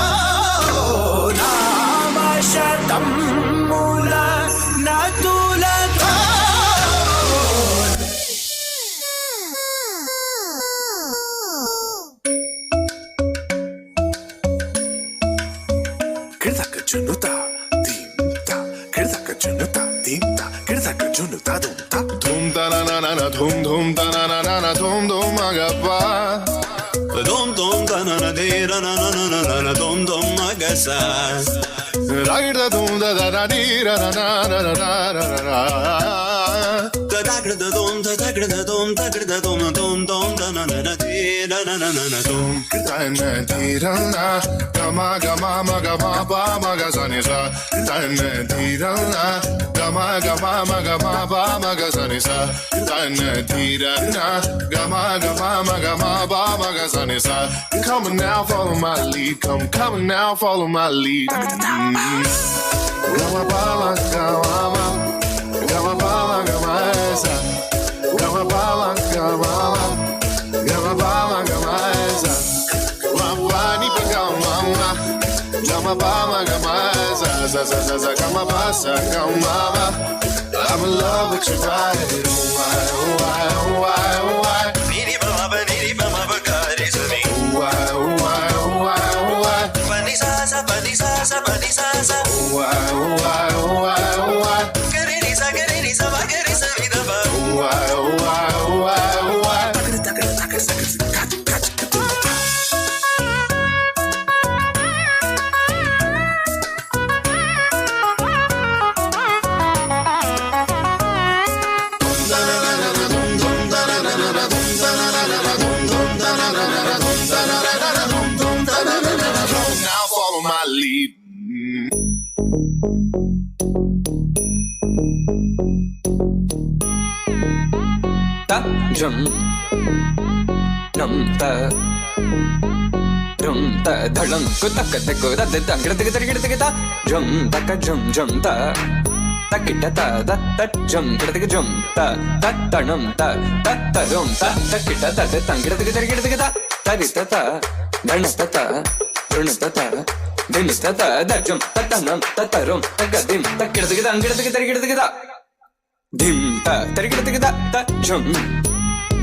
నామశతముల నతులతో. కిడతక జున్నుత ధీం త కిడతక జున్నుత ధీం త కిడతక జున్నుత ధూమ్ త ధూమ్ త న న న ధూమ్ ధూమ్ త న న న ధూమ్ ధూమ్ మగప్ప ధూమ్ ధూమ్ త న న ధీ ర న న న న న ధూమ్ ధూమ్ మగస రాగిడ ధూమ్ the the న ధీ ర న న న న న న త దగడ ధూమ్ త దగడ ధూమ్ తగడ ధూమ్ ధూమ్ ధూమ్ త న న న ధీ ర న న న న ధూమ్ త న ధీ ర న గ మ గ మ మ గ మ ప మ గ స ని స త న ధీ ర న గ మ గ మ మ గ మ ప మ గ స ని స త న ధీ ర న గ మ గ మ మ గ మ ప మ గ స ని స. Come on now, follow my lead. Come, come on now, follow my lead. Ga ma pa ma ga ma ma ga ma pa ma ga ma sa ga ma pa ma ga ma ma ga ma pa ma ga ma sa ma pa ni pa ga ma ma ga ma pa ma ga ma sa sa sa sa sa ga ma pa sa ga ma ma. I'm in love with your body. Oh why, oh why, oh why, oh why. నీ రి బ మ బ నీ రి బ మ బ గ రి స ని. Oh why, oh why, oh why, oh why. ప ని సా స ప ని సా స ప ని సా స. Oh why, oh why, oh why, oh why. గ రి రి స గ రి రి స మ గ రి స రి the ప. Oh why, oh why, oh why, oh why. Now follow my lead. త ఝం నం త ఝం త ధళం కు తక తకు the the దంగడ దిగ దరిగడ దిగ త ఝం తక ఝం ఝం త. ತಕ್ಕಿಟ್ಟ ತ the ತ ಜಂ ಗಿಡದಗ ಜಂ ತ ತ ತಣಂ ತ ತ ತರುಂ ತ ತಕ್ಕಿಟ್ಟ ತ the ತಂಗಿಡದಗ ತರಿಗಿಡದಗ ತ ತರಿ ತ ತ ಧಣ ತ ತ ಋಣ ತ ತ ಧಿಮ್ ತ ತ the ಜಂ ತ ತಣಂ ತ ತರುಂ ತಗ ಧಿಮ್ ತಕ್ಕಿಡದಗ ತಂಗಿಡದಗ ತರಿಗಿಡದಗ ತ ಧಿಮ್ ತ ತರಿಗಿಡದಗ ತ ತ ಜಂ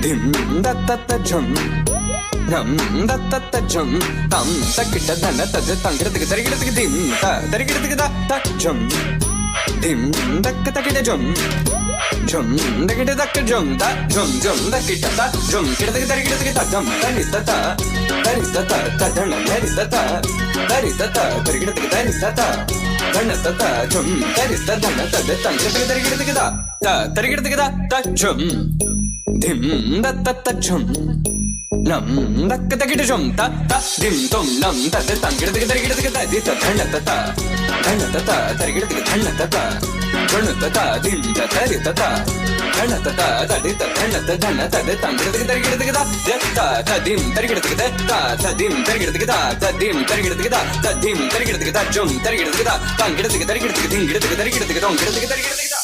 ಧಿಮ್ the ತ ತ ಜಂ ಧಂ the ತ ತ ಜಂ ತಂ ತಕ್ಕಿಟ್ಟ ಧನ ತ the ತಂಗಿಡದಗ ತರಿಗಿಡದಗ ಧಿಮ್ ತ ತರಿಗಿಡದಗ ತ ತ ಜಂ ಧಿಮ್ ದಕ್ಕ ತಕಿಟ ಜಂ ಜಂ ದಕಿಟ ದಕ್ಕ ಜಂ ತ ಜಂ ಜಂ ದಕ್ಕಿಟ ತ ಜಂ ಕಿಡದಗ ತರಿಗಿಡದಗ ತ ಧಂ ತರಿ ತ ತ ತರಿ ತ ತ ತ ಧಣ ತರಿ ತ ತ ತರಿ ತ ತ ತರಿಗಿಡದಗ ತರಿ ತ ತ ಧಣ ತ ತ ಜಂ ತರಿ ತ ಧಣ ತ the ತಂಗಿಡದಗ ತರಿಗಿಡದಗ ತ ತ ತರಿಗಿಡದಗ ತ ತ ಜಂ ಧಿಮ್ the ತ ತ ಜಂ ನಂ ದಕ್ಕ ತಕಿಟ ಜಂ ತ ತ ಧಿಮ್ ತೊಂ ನಂ ತ the ತಂಗಿಡದಗ ತರಿಗಿಡದಗ ತ the ತ ಧಣ ತ ತ ಧಣ ತ ತ ತರಿಗಿಡದಗ ಧಣ ತ ತ ಧಣ ತ ತ ಧಿಮ್ ತ ತರಿ ತ ತ ಧಣ ತ ತ ತ the ತ ಧಣ ತ ಧಣ ತ the ತಂಗಿಡದಗ ತರಿಗಿಡದಗ ತ the ತ ತ ಧಿಮ್ ತರಿಗಿಡದಗ ತ ತ ತ ಧಿಮ್ ತರಿಗಿಡದಗ ತ ತ ಧಿಮ್ ತರಿಗಿಡದಗ ತ ತ ಧಿಮ್ ತರಿಗಿಡದಗ ತ ಜಂ ತರಿಗಿಡದಗ ತ ತಂಗಿಡದಗ ತರಿಗಿಡದಗ ಧಿಂಗಿಡದಗ ತರಿಗಿಡದಗ ತೊಂಗಿಡದಗ ತರಿಗಿಡದಗ ತ.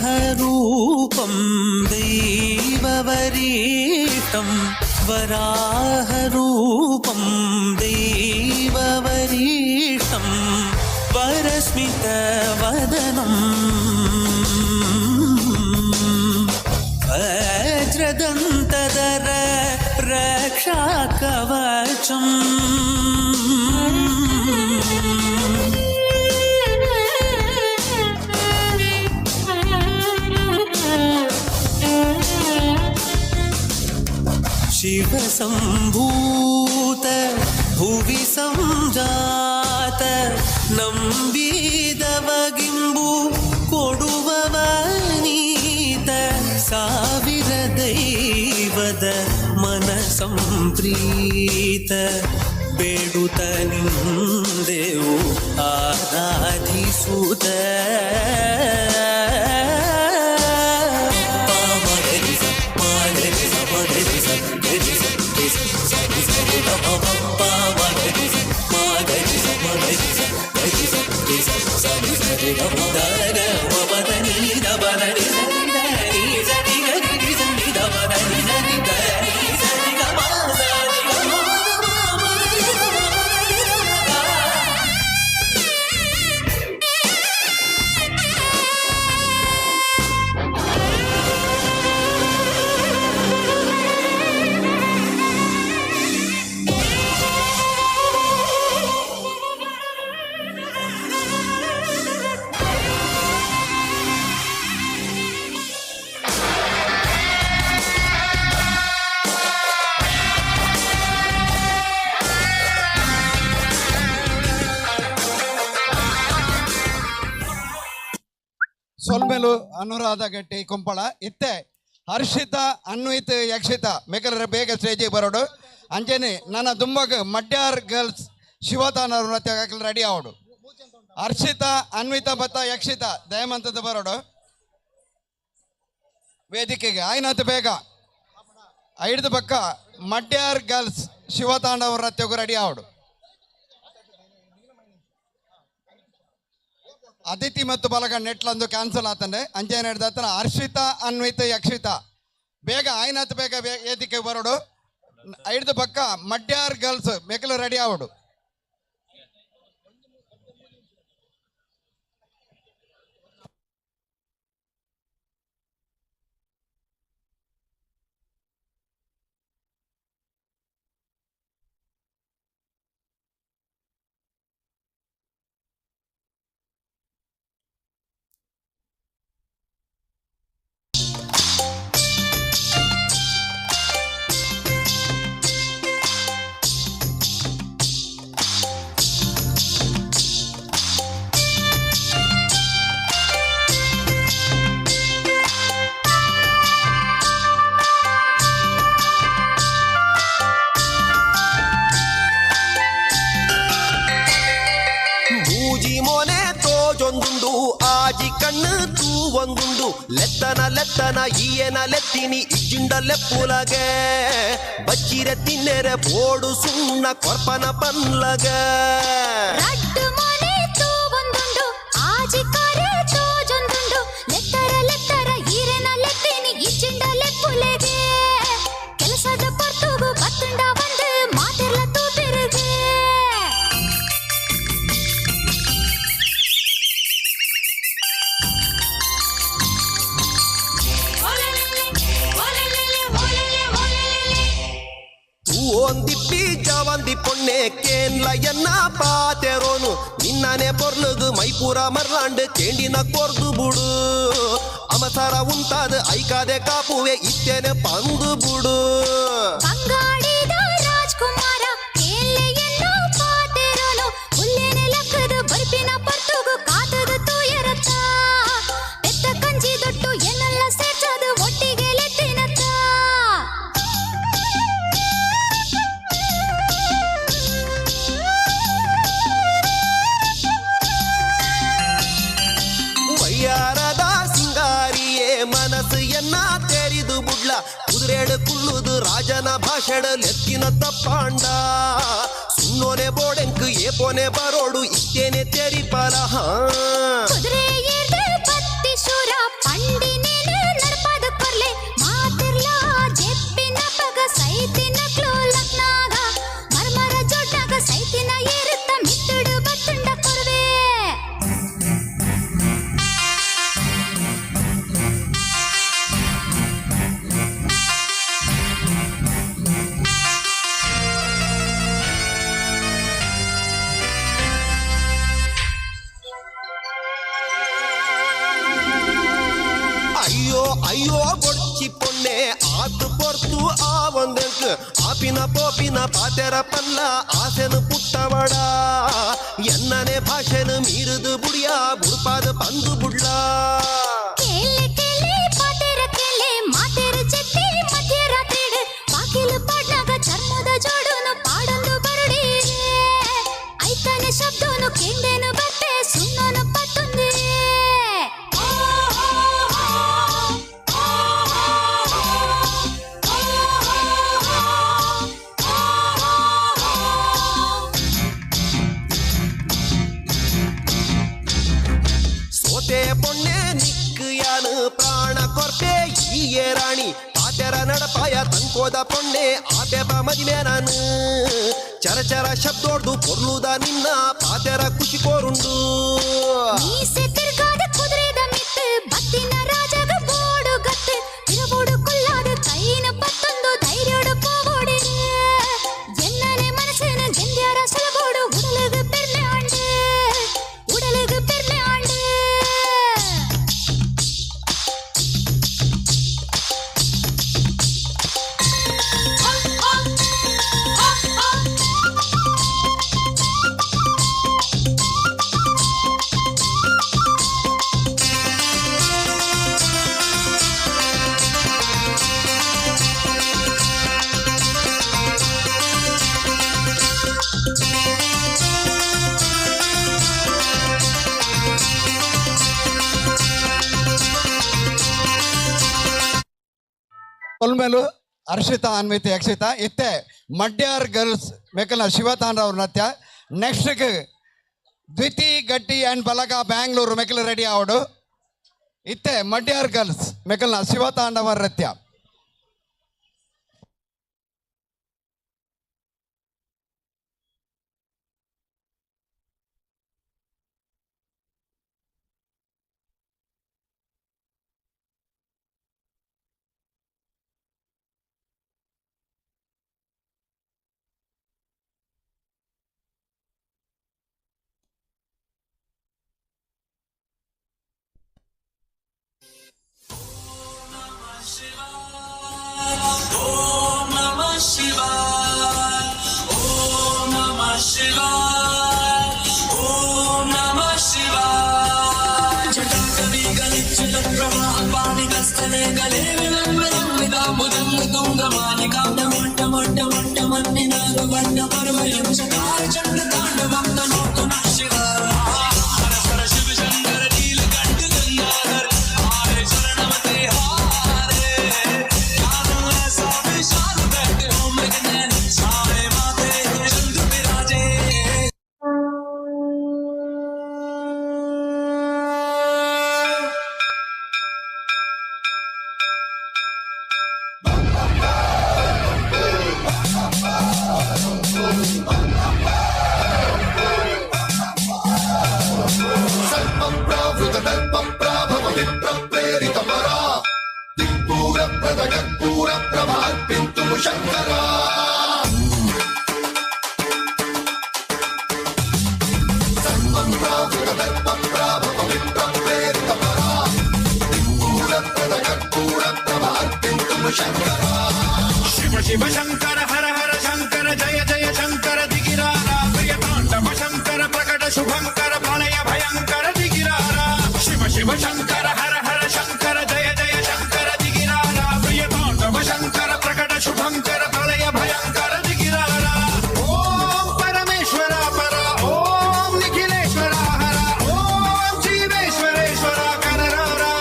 वराहरूपं दैववरीष्टं वराहरूपं दैववरीष्टं वरस्मितवदनम् वज्रदन्तधर रक्षाकवचम्. ಶಿವಸಂಭೂತ ಭುವಿ ಸಂಜಾತ ನಂಬಿದವಗಿಂಬು ಕೊಡುವವ ನೀತ ಸಾವಿರ ದೈವದ ಮನ ಸಂಪ್ರೀತ ಬೇಡುತ್ತ ನಿಂದೆವು ಆರಾಧಿಸುತ್ತ. ಸೊಲ್ಮೆಲು ಅನುರಾಧ ಗಟ್ಟಿ ಕುಂಪಳ ಇತ್ತೆ ಹರ್ಷಿತ ಅನ್ವಿತ್ ಯಕ್ಷಿತ ಮೇಕಲರ ಬೇಗ ಸ್ಟೇಜಿಗೆ ಬರೋಡು. ಅಂಚೆನೆ ನನ್ನ ದುಂಬಗ್ ಮಡ್ಯಾರ್ ಗರ್ಲ್ಸ್ ಶಿವತಾನವರು ನೃತ್ಯ ರೆಡಿ ಆವಡು. ಹರ್ಷಿತ ಅನ್ವಿತ ಬತ್ತ ಯಕ್ಷಿತ ದಯಮಂತದ ಬರೋಡು ವೇದಿಕೆಗೆ ಆಯ್ನಾತ್ ಬೇಗ ಐದು ಪಕ್ಕ ಮಡ್ಯಾರ್ ಗರ್ಲ್ಸ್ ಶಿವತಾಂಡವ ನೃತ್ಯಕ್ಕೂ ರೆಡಿ ಆವಡು. ಅದಿತಿ ಮತ್ತು ಬಲಗ ನೆಟ್ಲಂದು ಕ್ಯಾನ್ಸಲ್ ಆತಂಡೆ. ಅಂಚೆನೆ ಹಿಡ್ದ ಹರ್ಷಿತ ಅನ್ವಿತ ಯಕ್ಷಿತ ಬೇಗ ಆಯ್ನಾತ್ ಬೇಗ ವೇದಿಕೆ ಬರೋಡು. ಐದು ಪಕ್ಕ ಮಡ್ಯಾರ್ ಗರ್ಲ್ಸ್ ಮೇಕಲು ರೆಡಿ ಆವಡು. ಕಣ್ಣು ತೂ ಒಂದುಂಡು ಲೆತ್ತನ ಲೆತ್ತನ ಈಯನ ಲೆತ್ತಿನಿ ಇಜ್ಜಿಂಡ ಲೆಪ್ಪುಲಗೆ ಬಚ್ಚಿರೆ ತಿನ್ನೆರೆ ಬೋಡು ಸುಣ್ಣ ಕೊರ್ಪನ ಪನ್ಲಗ ರಡ್ಡು ಮನೆ ತೂ ಒಂದುಂಡು ಆಜಿ ಕಾರೆ ತೋಜೊಂದುಂಡು ಲೆತ್ತರ ಲೆತ್ತರ ಈರೆನ ಲೆತ್ತಿನಿ ಇಜ್ಜಿಂಡ ಲೆಪ್ಪುಲೆಗೆ ಕೆಲಸದ ಪೊರ್ತುಗು ಬತ್ತುಂಡ ಬಂದು ಮಾತಿರ್ಲ ತೂಪಿರುಗೆ. ತೂವೊಂದಿಪ್ಪಿ ಜವಂದಿ ಪೊಣ್ಣೆ ಕೇನ್ಲ ಎನ್ನ ಪಾತೆರೋನು ನಿನ್ನನೆ ಪೊರ್ಲುಗು ಮೈಪೂರ ಮರ್ಲಾಂಡ್ ಕೇಂಡಿನ ಕೊರ್ದು ಬುಡು ಅಮಸರ ಉಂತಾದ ಐಕಾದೆ ಕಾಪುವೆ ಇತ್ತೇನೆ ಪಂದು ಬುಡು. ಬಂಗಾಡಿದ ರಾಜ್ಕುಮಾರ ಕೇನ್ಲೆಯನ್ನ ಪಾತೆರೋನು ಹುಲ್ಲೇನೆ ಲಕ್ಕದು ಬರ್ಪಿನ ಪೊರ್ತುಗು ಕಾತದು ತೂಯರತ್ತ ಪೆತ್ತ ಕಂಜಿ ದೊಟ್ಟು ಎನ್ನೆಲ್ಲ ಸೇರ್ಸದು ಒಟ್ಟಿಗೆ ಲೆತ್ತಿನತ್ತ. ವಯ್ಯಾರದ ಸಿಂಗಾರಿಯೇ ಮನಸ್ಸು ಎನ್ನ ತೆರಿದು ಬುಡ್ಲ ಕುದುರೆಡು ಕುಲ್ಲುದು ರಾಜನ ಭಾಷೆಡು ಲೆತ್ತಿನ ತಪ್ಪಾಂಡ ಸುಣ್ಣೋನೆ ಬೋಡೆಂಕು ಏಪೋನೆ ಬರೋಡು ಇತ್ತೇನೆ ತೆರಿಪಲ. ಕುದುರೆ ಏರ್ದು ಬತ್ತಿ ಶೂರ ಪಂಡಿನೇನು ನಡಪಾದ ಕೊರ್ಲೆ ಮಾತಿರ್ಲ ಜೆಪ್ಪಿನ ಪಗ ಸೈತಿನ ಕ್ಲೋ ಲಗ್ನಾಗ ಮರ್ಮರ ಜೋಡ್ನಾಗ ಸೈತಿನ ಏರುತ್ತ ಮಿತ್ತುಡು ಬತ್ತುಂಡ ಕೊರ್ವೆ. ಅಯ್ಯೋ ಅಯ್ಯೋ ಬೊಡ್ಚಿ ಪೊಣ್ಣೆ ಆತು ಪೊರ್ತು ಆ ಒಂದೆಂಕ್ ಆಪಿನ ಪೋಪಿನ ಪಾತೆರ ಪಲ್ಲ ಆಸೆನು ಪುಟ್ಟವಡ ಎನ್ನನೆ ಭಾಷೆನು ಮೀರುದು ಬುಡಿಯ ಬುಡ್ಪಾದ ಪಂದು ಬುಡ್ಲ. ಕೇಲೆ ಕೇಲೆ ಪಾತೆರ ಕೇಲೆ ಮಾತೆರ ಜೆತ್ತಿ ಮಧ್ಯರಾತ್ರಿಡ್ ಬಾಕಿಲು ಪಾಡ್ನಾಗ ಚರ್ಮದ ಜೋಡುನು ಪಾಡೊಂದು ಬರುಡೀರೆ ಐತನೆ ಶಬ್ದನು ಕೇಂದೇನು ಬರ್ತೆ ಸುಣ್ಣನು ಪತ್ತೊಂದೇ. ಸೋತೆ ಪೊಣ್ಣೆ ನಿಕ್ಕು ಯಾನು ಪ್ರಾಣ ಕೊರ್ಪೆ ಈಯೇ ರಾಣಿ ಪಾತೆರ ನಡಪಾಯ ತಂಕೋದ ಪೊಣ್ಣೆ ಆಪೆಪ ಮದಿಮೆ ನಾನು ಚರ ಚರ ಶಬ್ದೋಡ್ದು ಪೊರ್ಲುದ ನಿನ್ನ ಪಾತೆರ ಖುಷಿ ಕೋರುಂಡು. ಮೀಸೆ ತಿರ್ಗಾದ ಕುದುರೆದ ಮಿತ್ತು ಬತ್ತಿನ ರಾಜಗ ಬೋಡು ಗತ್ತು ತಿರುಬೋಡು ಕುಲ್ಲಾದ ಕೈನ ಪತ್ತೊಂದು ಧೈರ್ಯೋಡು ಪೋವೋಡಿರೆ ಎನ್ನನೆ ಮನಸ್ಸಿನ ಗೆಂದ್ಯಾರ ಸುಲಬೋಡು ಉಡಲುಗು ಪೆರ್ಮೆ ಆಂಡು ಉಡಲುಗು ಪೆರ್ಮೆ ಆಂಡು. ಕೊಲ್ಮೇಲು ಹರ್ಷಿತಾ ಅನ್ವಿತ ಯಕ್ಷಿತಾ ಇತ್ತೆ ಮಡ್ಯಾರ್ ಗರ್ಲ್ಸ್ ಮೆಕಲ್ನ ಶಿವತಾಂಡ್ರವ್ರ ನೃತ್ಯ. ನೆಕ್ಸ್ಟ್ ದ್ವಿತಿ ಗಟ್ಟಿ ಆ್ಯಂಡ್ ಬಲಗ ಬ್ಯಾಂಗ್ಳೂರು ಮೆಕಲ್ ರೆಡಿ ಆವಡು. ಇತ್ತೆ ಮಡ್ಯಾರ್ ಗರ್ಲ್ಸ್ ಮೆಕಲ್ನ ಶಿವತಾಂಡವ ನೃತ್ಯ. ಓಂ ನಮಃ ಶಿವಾಯ ಓಂ ನಮಃ ಶಿವಾಯ ಓಂ ನಮಃ ಶಿವಾಯ. ಜಟಾಟವೀಗಲಿಚ್ಯುತ ಪ್ರವಾಹ ಪಾಣಿಗಸ್ತನೆ ಗಲೆ ವಿಲಂಬಿತ ಭುಜಂಗ ತುಂಗ ಮಾಲಿಕಾಂಡ ಮೊಟ್ಟ ಮೊಟ್ಟ ಮೊಟ್ಟ ಮನ್ನಿನಾಗ ಬಣ್ಣ ಪರ್ವಯಂ ಚಕಾರ ಚಂಡ ತಾಂಡವಂ ತನೋತು ನಃ ಶಿವ. ಹರ ಹರ ಶಿವ ಶಂಕರ ನೀಲಕಂಠ. సర్పప్రావృత దర్పప్రాభవ విప్రప్రేరిత పరా దిక్పూర ప్రద కర్పూర ప్రభార్పింతుము శంకరా. సర్పప్రావృత దర్పప్రాభవ విప్రప్రేరిత పరా దిక్పూర ప్రద కర్పూర ప్రభార్పింతుము శంకరా. శివ శివ శంకర హర హర శంకర జయ జయ శంకర దిగిరారా ప్రియ తాండవ శంకర ప్రకట శుభంకర ప్రళయ భయంకర దిగిరారా. శివ శివ శంకర హర హర శంకర జయ జయ శంకర దిగిరారా ప్రియ తాండవ శంకర ప్రకట శుభంకర ప్రళయ భయంకర దిగిరారా. ఓం పరమేశ్వర పర ఓం నిఖిలేశ్వర హర ఓం జీవేశ్వరేశ్వర కరరారా.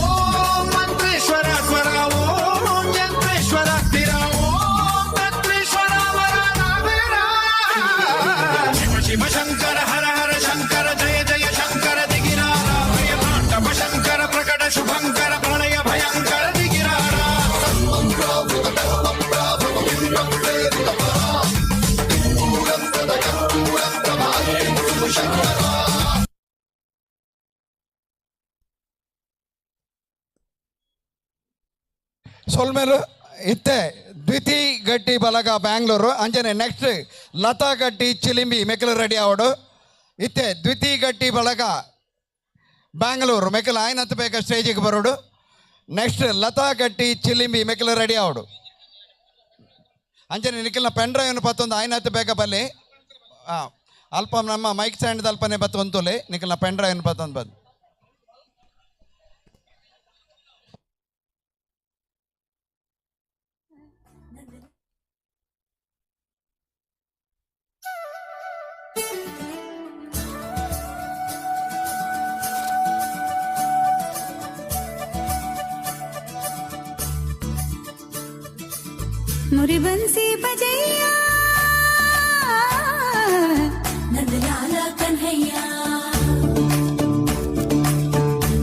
ఓం మంత్రేశ్వర స్వర ఓం యంత్రేశ్వర స్థిర ఓం తత్రేశ్వర వర నావేరా. శివ శివ శంకర హర హర శంకర జయ జయ శంకర దిగిరారా ప్రియ తాండవ శంకర ప్రకట శుభంకర ప్రళయ భయంకర దిగిరారా. సర్పప్రావృత దర్పప్రాభవ విప్రప్రేరిత పరా దిక్పూర ప్రద కర్పూర ప్రభార్పింతుము శంకరా. ಸೊಲ್ಮೇಲು ಇತ್ತೆ ದ್ವಿತೀ ಗಟ್ಟಿ ಬಲಗ ಬ್ಯಾಂಗ್ಳೂರು ಅಂಚನೆ ನೆಕ್ಸ್ಟ್ ಲತಾ ಗಟ್ಟಿ ಚಿಲಿಂಬಿ ಮೆಕ್ಕಲು ರೆಡಿ ಆವಡು. ಇತ್ತೆ ದ್ವಿತೀ ಗಟ್ಟಿ ಬಳಗ ಬ್ಯಾಂಗ್ಳೂರು ಮೆಕ್ಕಲು ಆಯ್ನತ್ ಬೇಕ ಸ್ಟೇಜಿಗೆ ಬರೋಡು. ನೆಕ್ಸ್ಟ್ ಲತಾ ಗಟ್ಟಿ ಚಿಲಿಂಬಿ ಮೆಕ್ಕಲು ರೆಡಿ ಆವಡು. ಅಂಚನೆ ನಿಖಿಲ್ನ ಪೆನ್ ಡ್ರೈವ್ನ ಪತ್ತೊಂದು ಆಯ್ನತ್ ಬೇಕ ಬಲ್ಲಿ ಅಲ್ಪ ನಮ್ಮ ಮೈಕ್ ಸ್ಟ್ಯಾಂಡ್ ಅಲ್ಪನೆ ಬತ್ತೊಂತುಲೆ ನಿಖಿಲ್ನ ಪೆನ್ ಡ್ರೈವ್ನ ಪತ್ತೊಂದು ಬಂದು. मुरी बंसी बजैया नंदलाला कन्हैया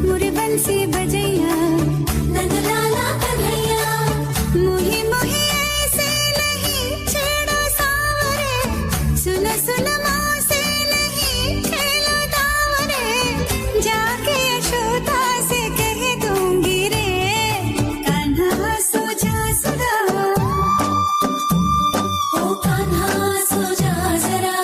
मुरी बंसी बजैया नंदलाला कन्हैया मोही मोही ऐसे नहीं छेड़ो सावरे सुन सुन मोसे नहीं खेलो दावरे जाके यशोदा से कह दूंगी रे कान्हा सो जा सदा ओ कान्हा सो जा जरा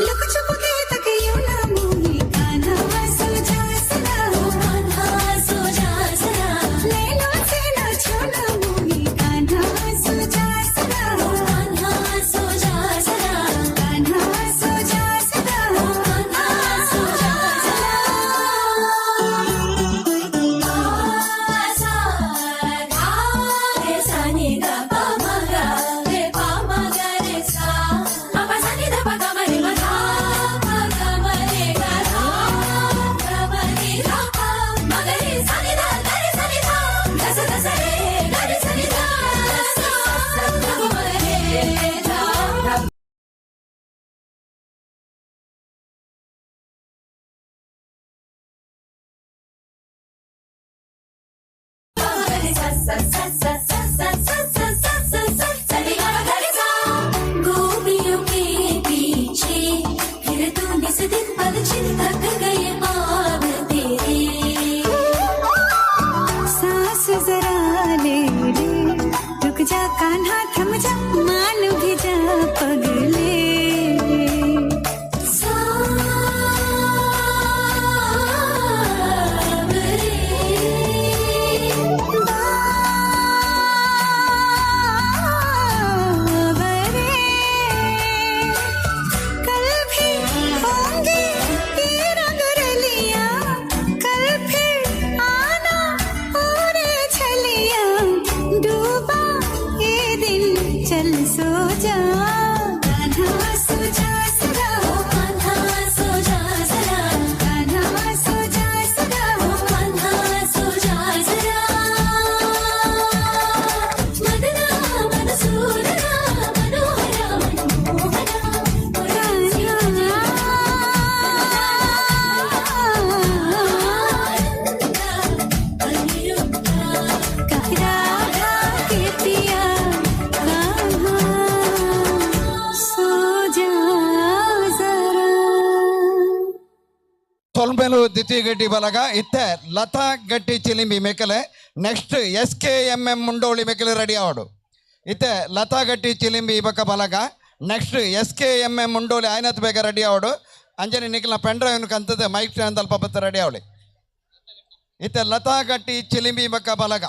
लुक छुप के तक यूं ना मोही कान्हा सो जा सदा ओ कान्हा सो जा जरा ले लो से ना छोना मोही कान्हा सो जा सदा ओ कान्हा सो जा जरा कान्हा सो जा सदा ओ कान्हा सो जा जरा सा धा रे सा नि ग प म ग रे प म ग रे सा म प सा नि ध प ग म रे म धा प ग म रे ग धा ग म रे ध प म ग रे सा नि ध ग रे सा नि ध ग स ध स रे ग रे सा नि ध सा सा ध प म रे ध ध. गोपियों के पीछे फिर तू निस दिन पल छिन थक गए पाव तेरे सांस जरा ले ले रुक जा कान्हा थम जा मान भी जा पगले कल भी होंगे ये रंग रलिया कल फिर आना और छलिया डूबा ये दिन चल सो जा कान्हा सो जा सदा कान्हा सो जा सदा कान्हा सो जा सदा कान्हा सो जा सदा मदना मधुसूदना मनोहरा मनमोहना राधा के पिया ಸೊಲ್ಮೆಲು ದ್ವಿತೀಯ ಗಟ್ಟಿ ಬಲಗ ಇತ್ತೆ ಲತಾ ಗಟ್ಟಿ Chilimbi ಮೆಕಲೆ next S K M M Mundoli ಮೆಕಲೆ ready ಆವಡು. ಇತ್ತೆ ಲತಾ ಗಟ್ಟಿ ಚಿಲಿಂಬಿ ಬಕ ಬಲಗ next S K M M Mundoli ಆಯ್ನತ್ ಬೇಗ ರೆಡಿ ಆವಡು. ಅಂಜನಿ ನಿಖಿಲ್ನ ಪೆನ್ ಡ್ರೈವ್ ಕಂತದೆ ಮೈಕ್ ಸ್ಟ್ಯಾಂಡ್ ಅಲ್ಪ ಬತ್ತ ರೆಡಿ ಆವಳಿ. ಇತ್ತೆ ಲತಾ ಗಟ್ಟಿ ಚಿಲಿಂಬಿ ಬಕ ಬಲಗ.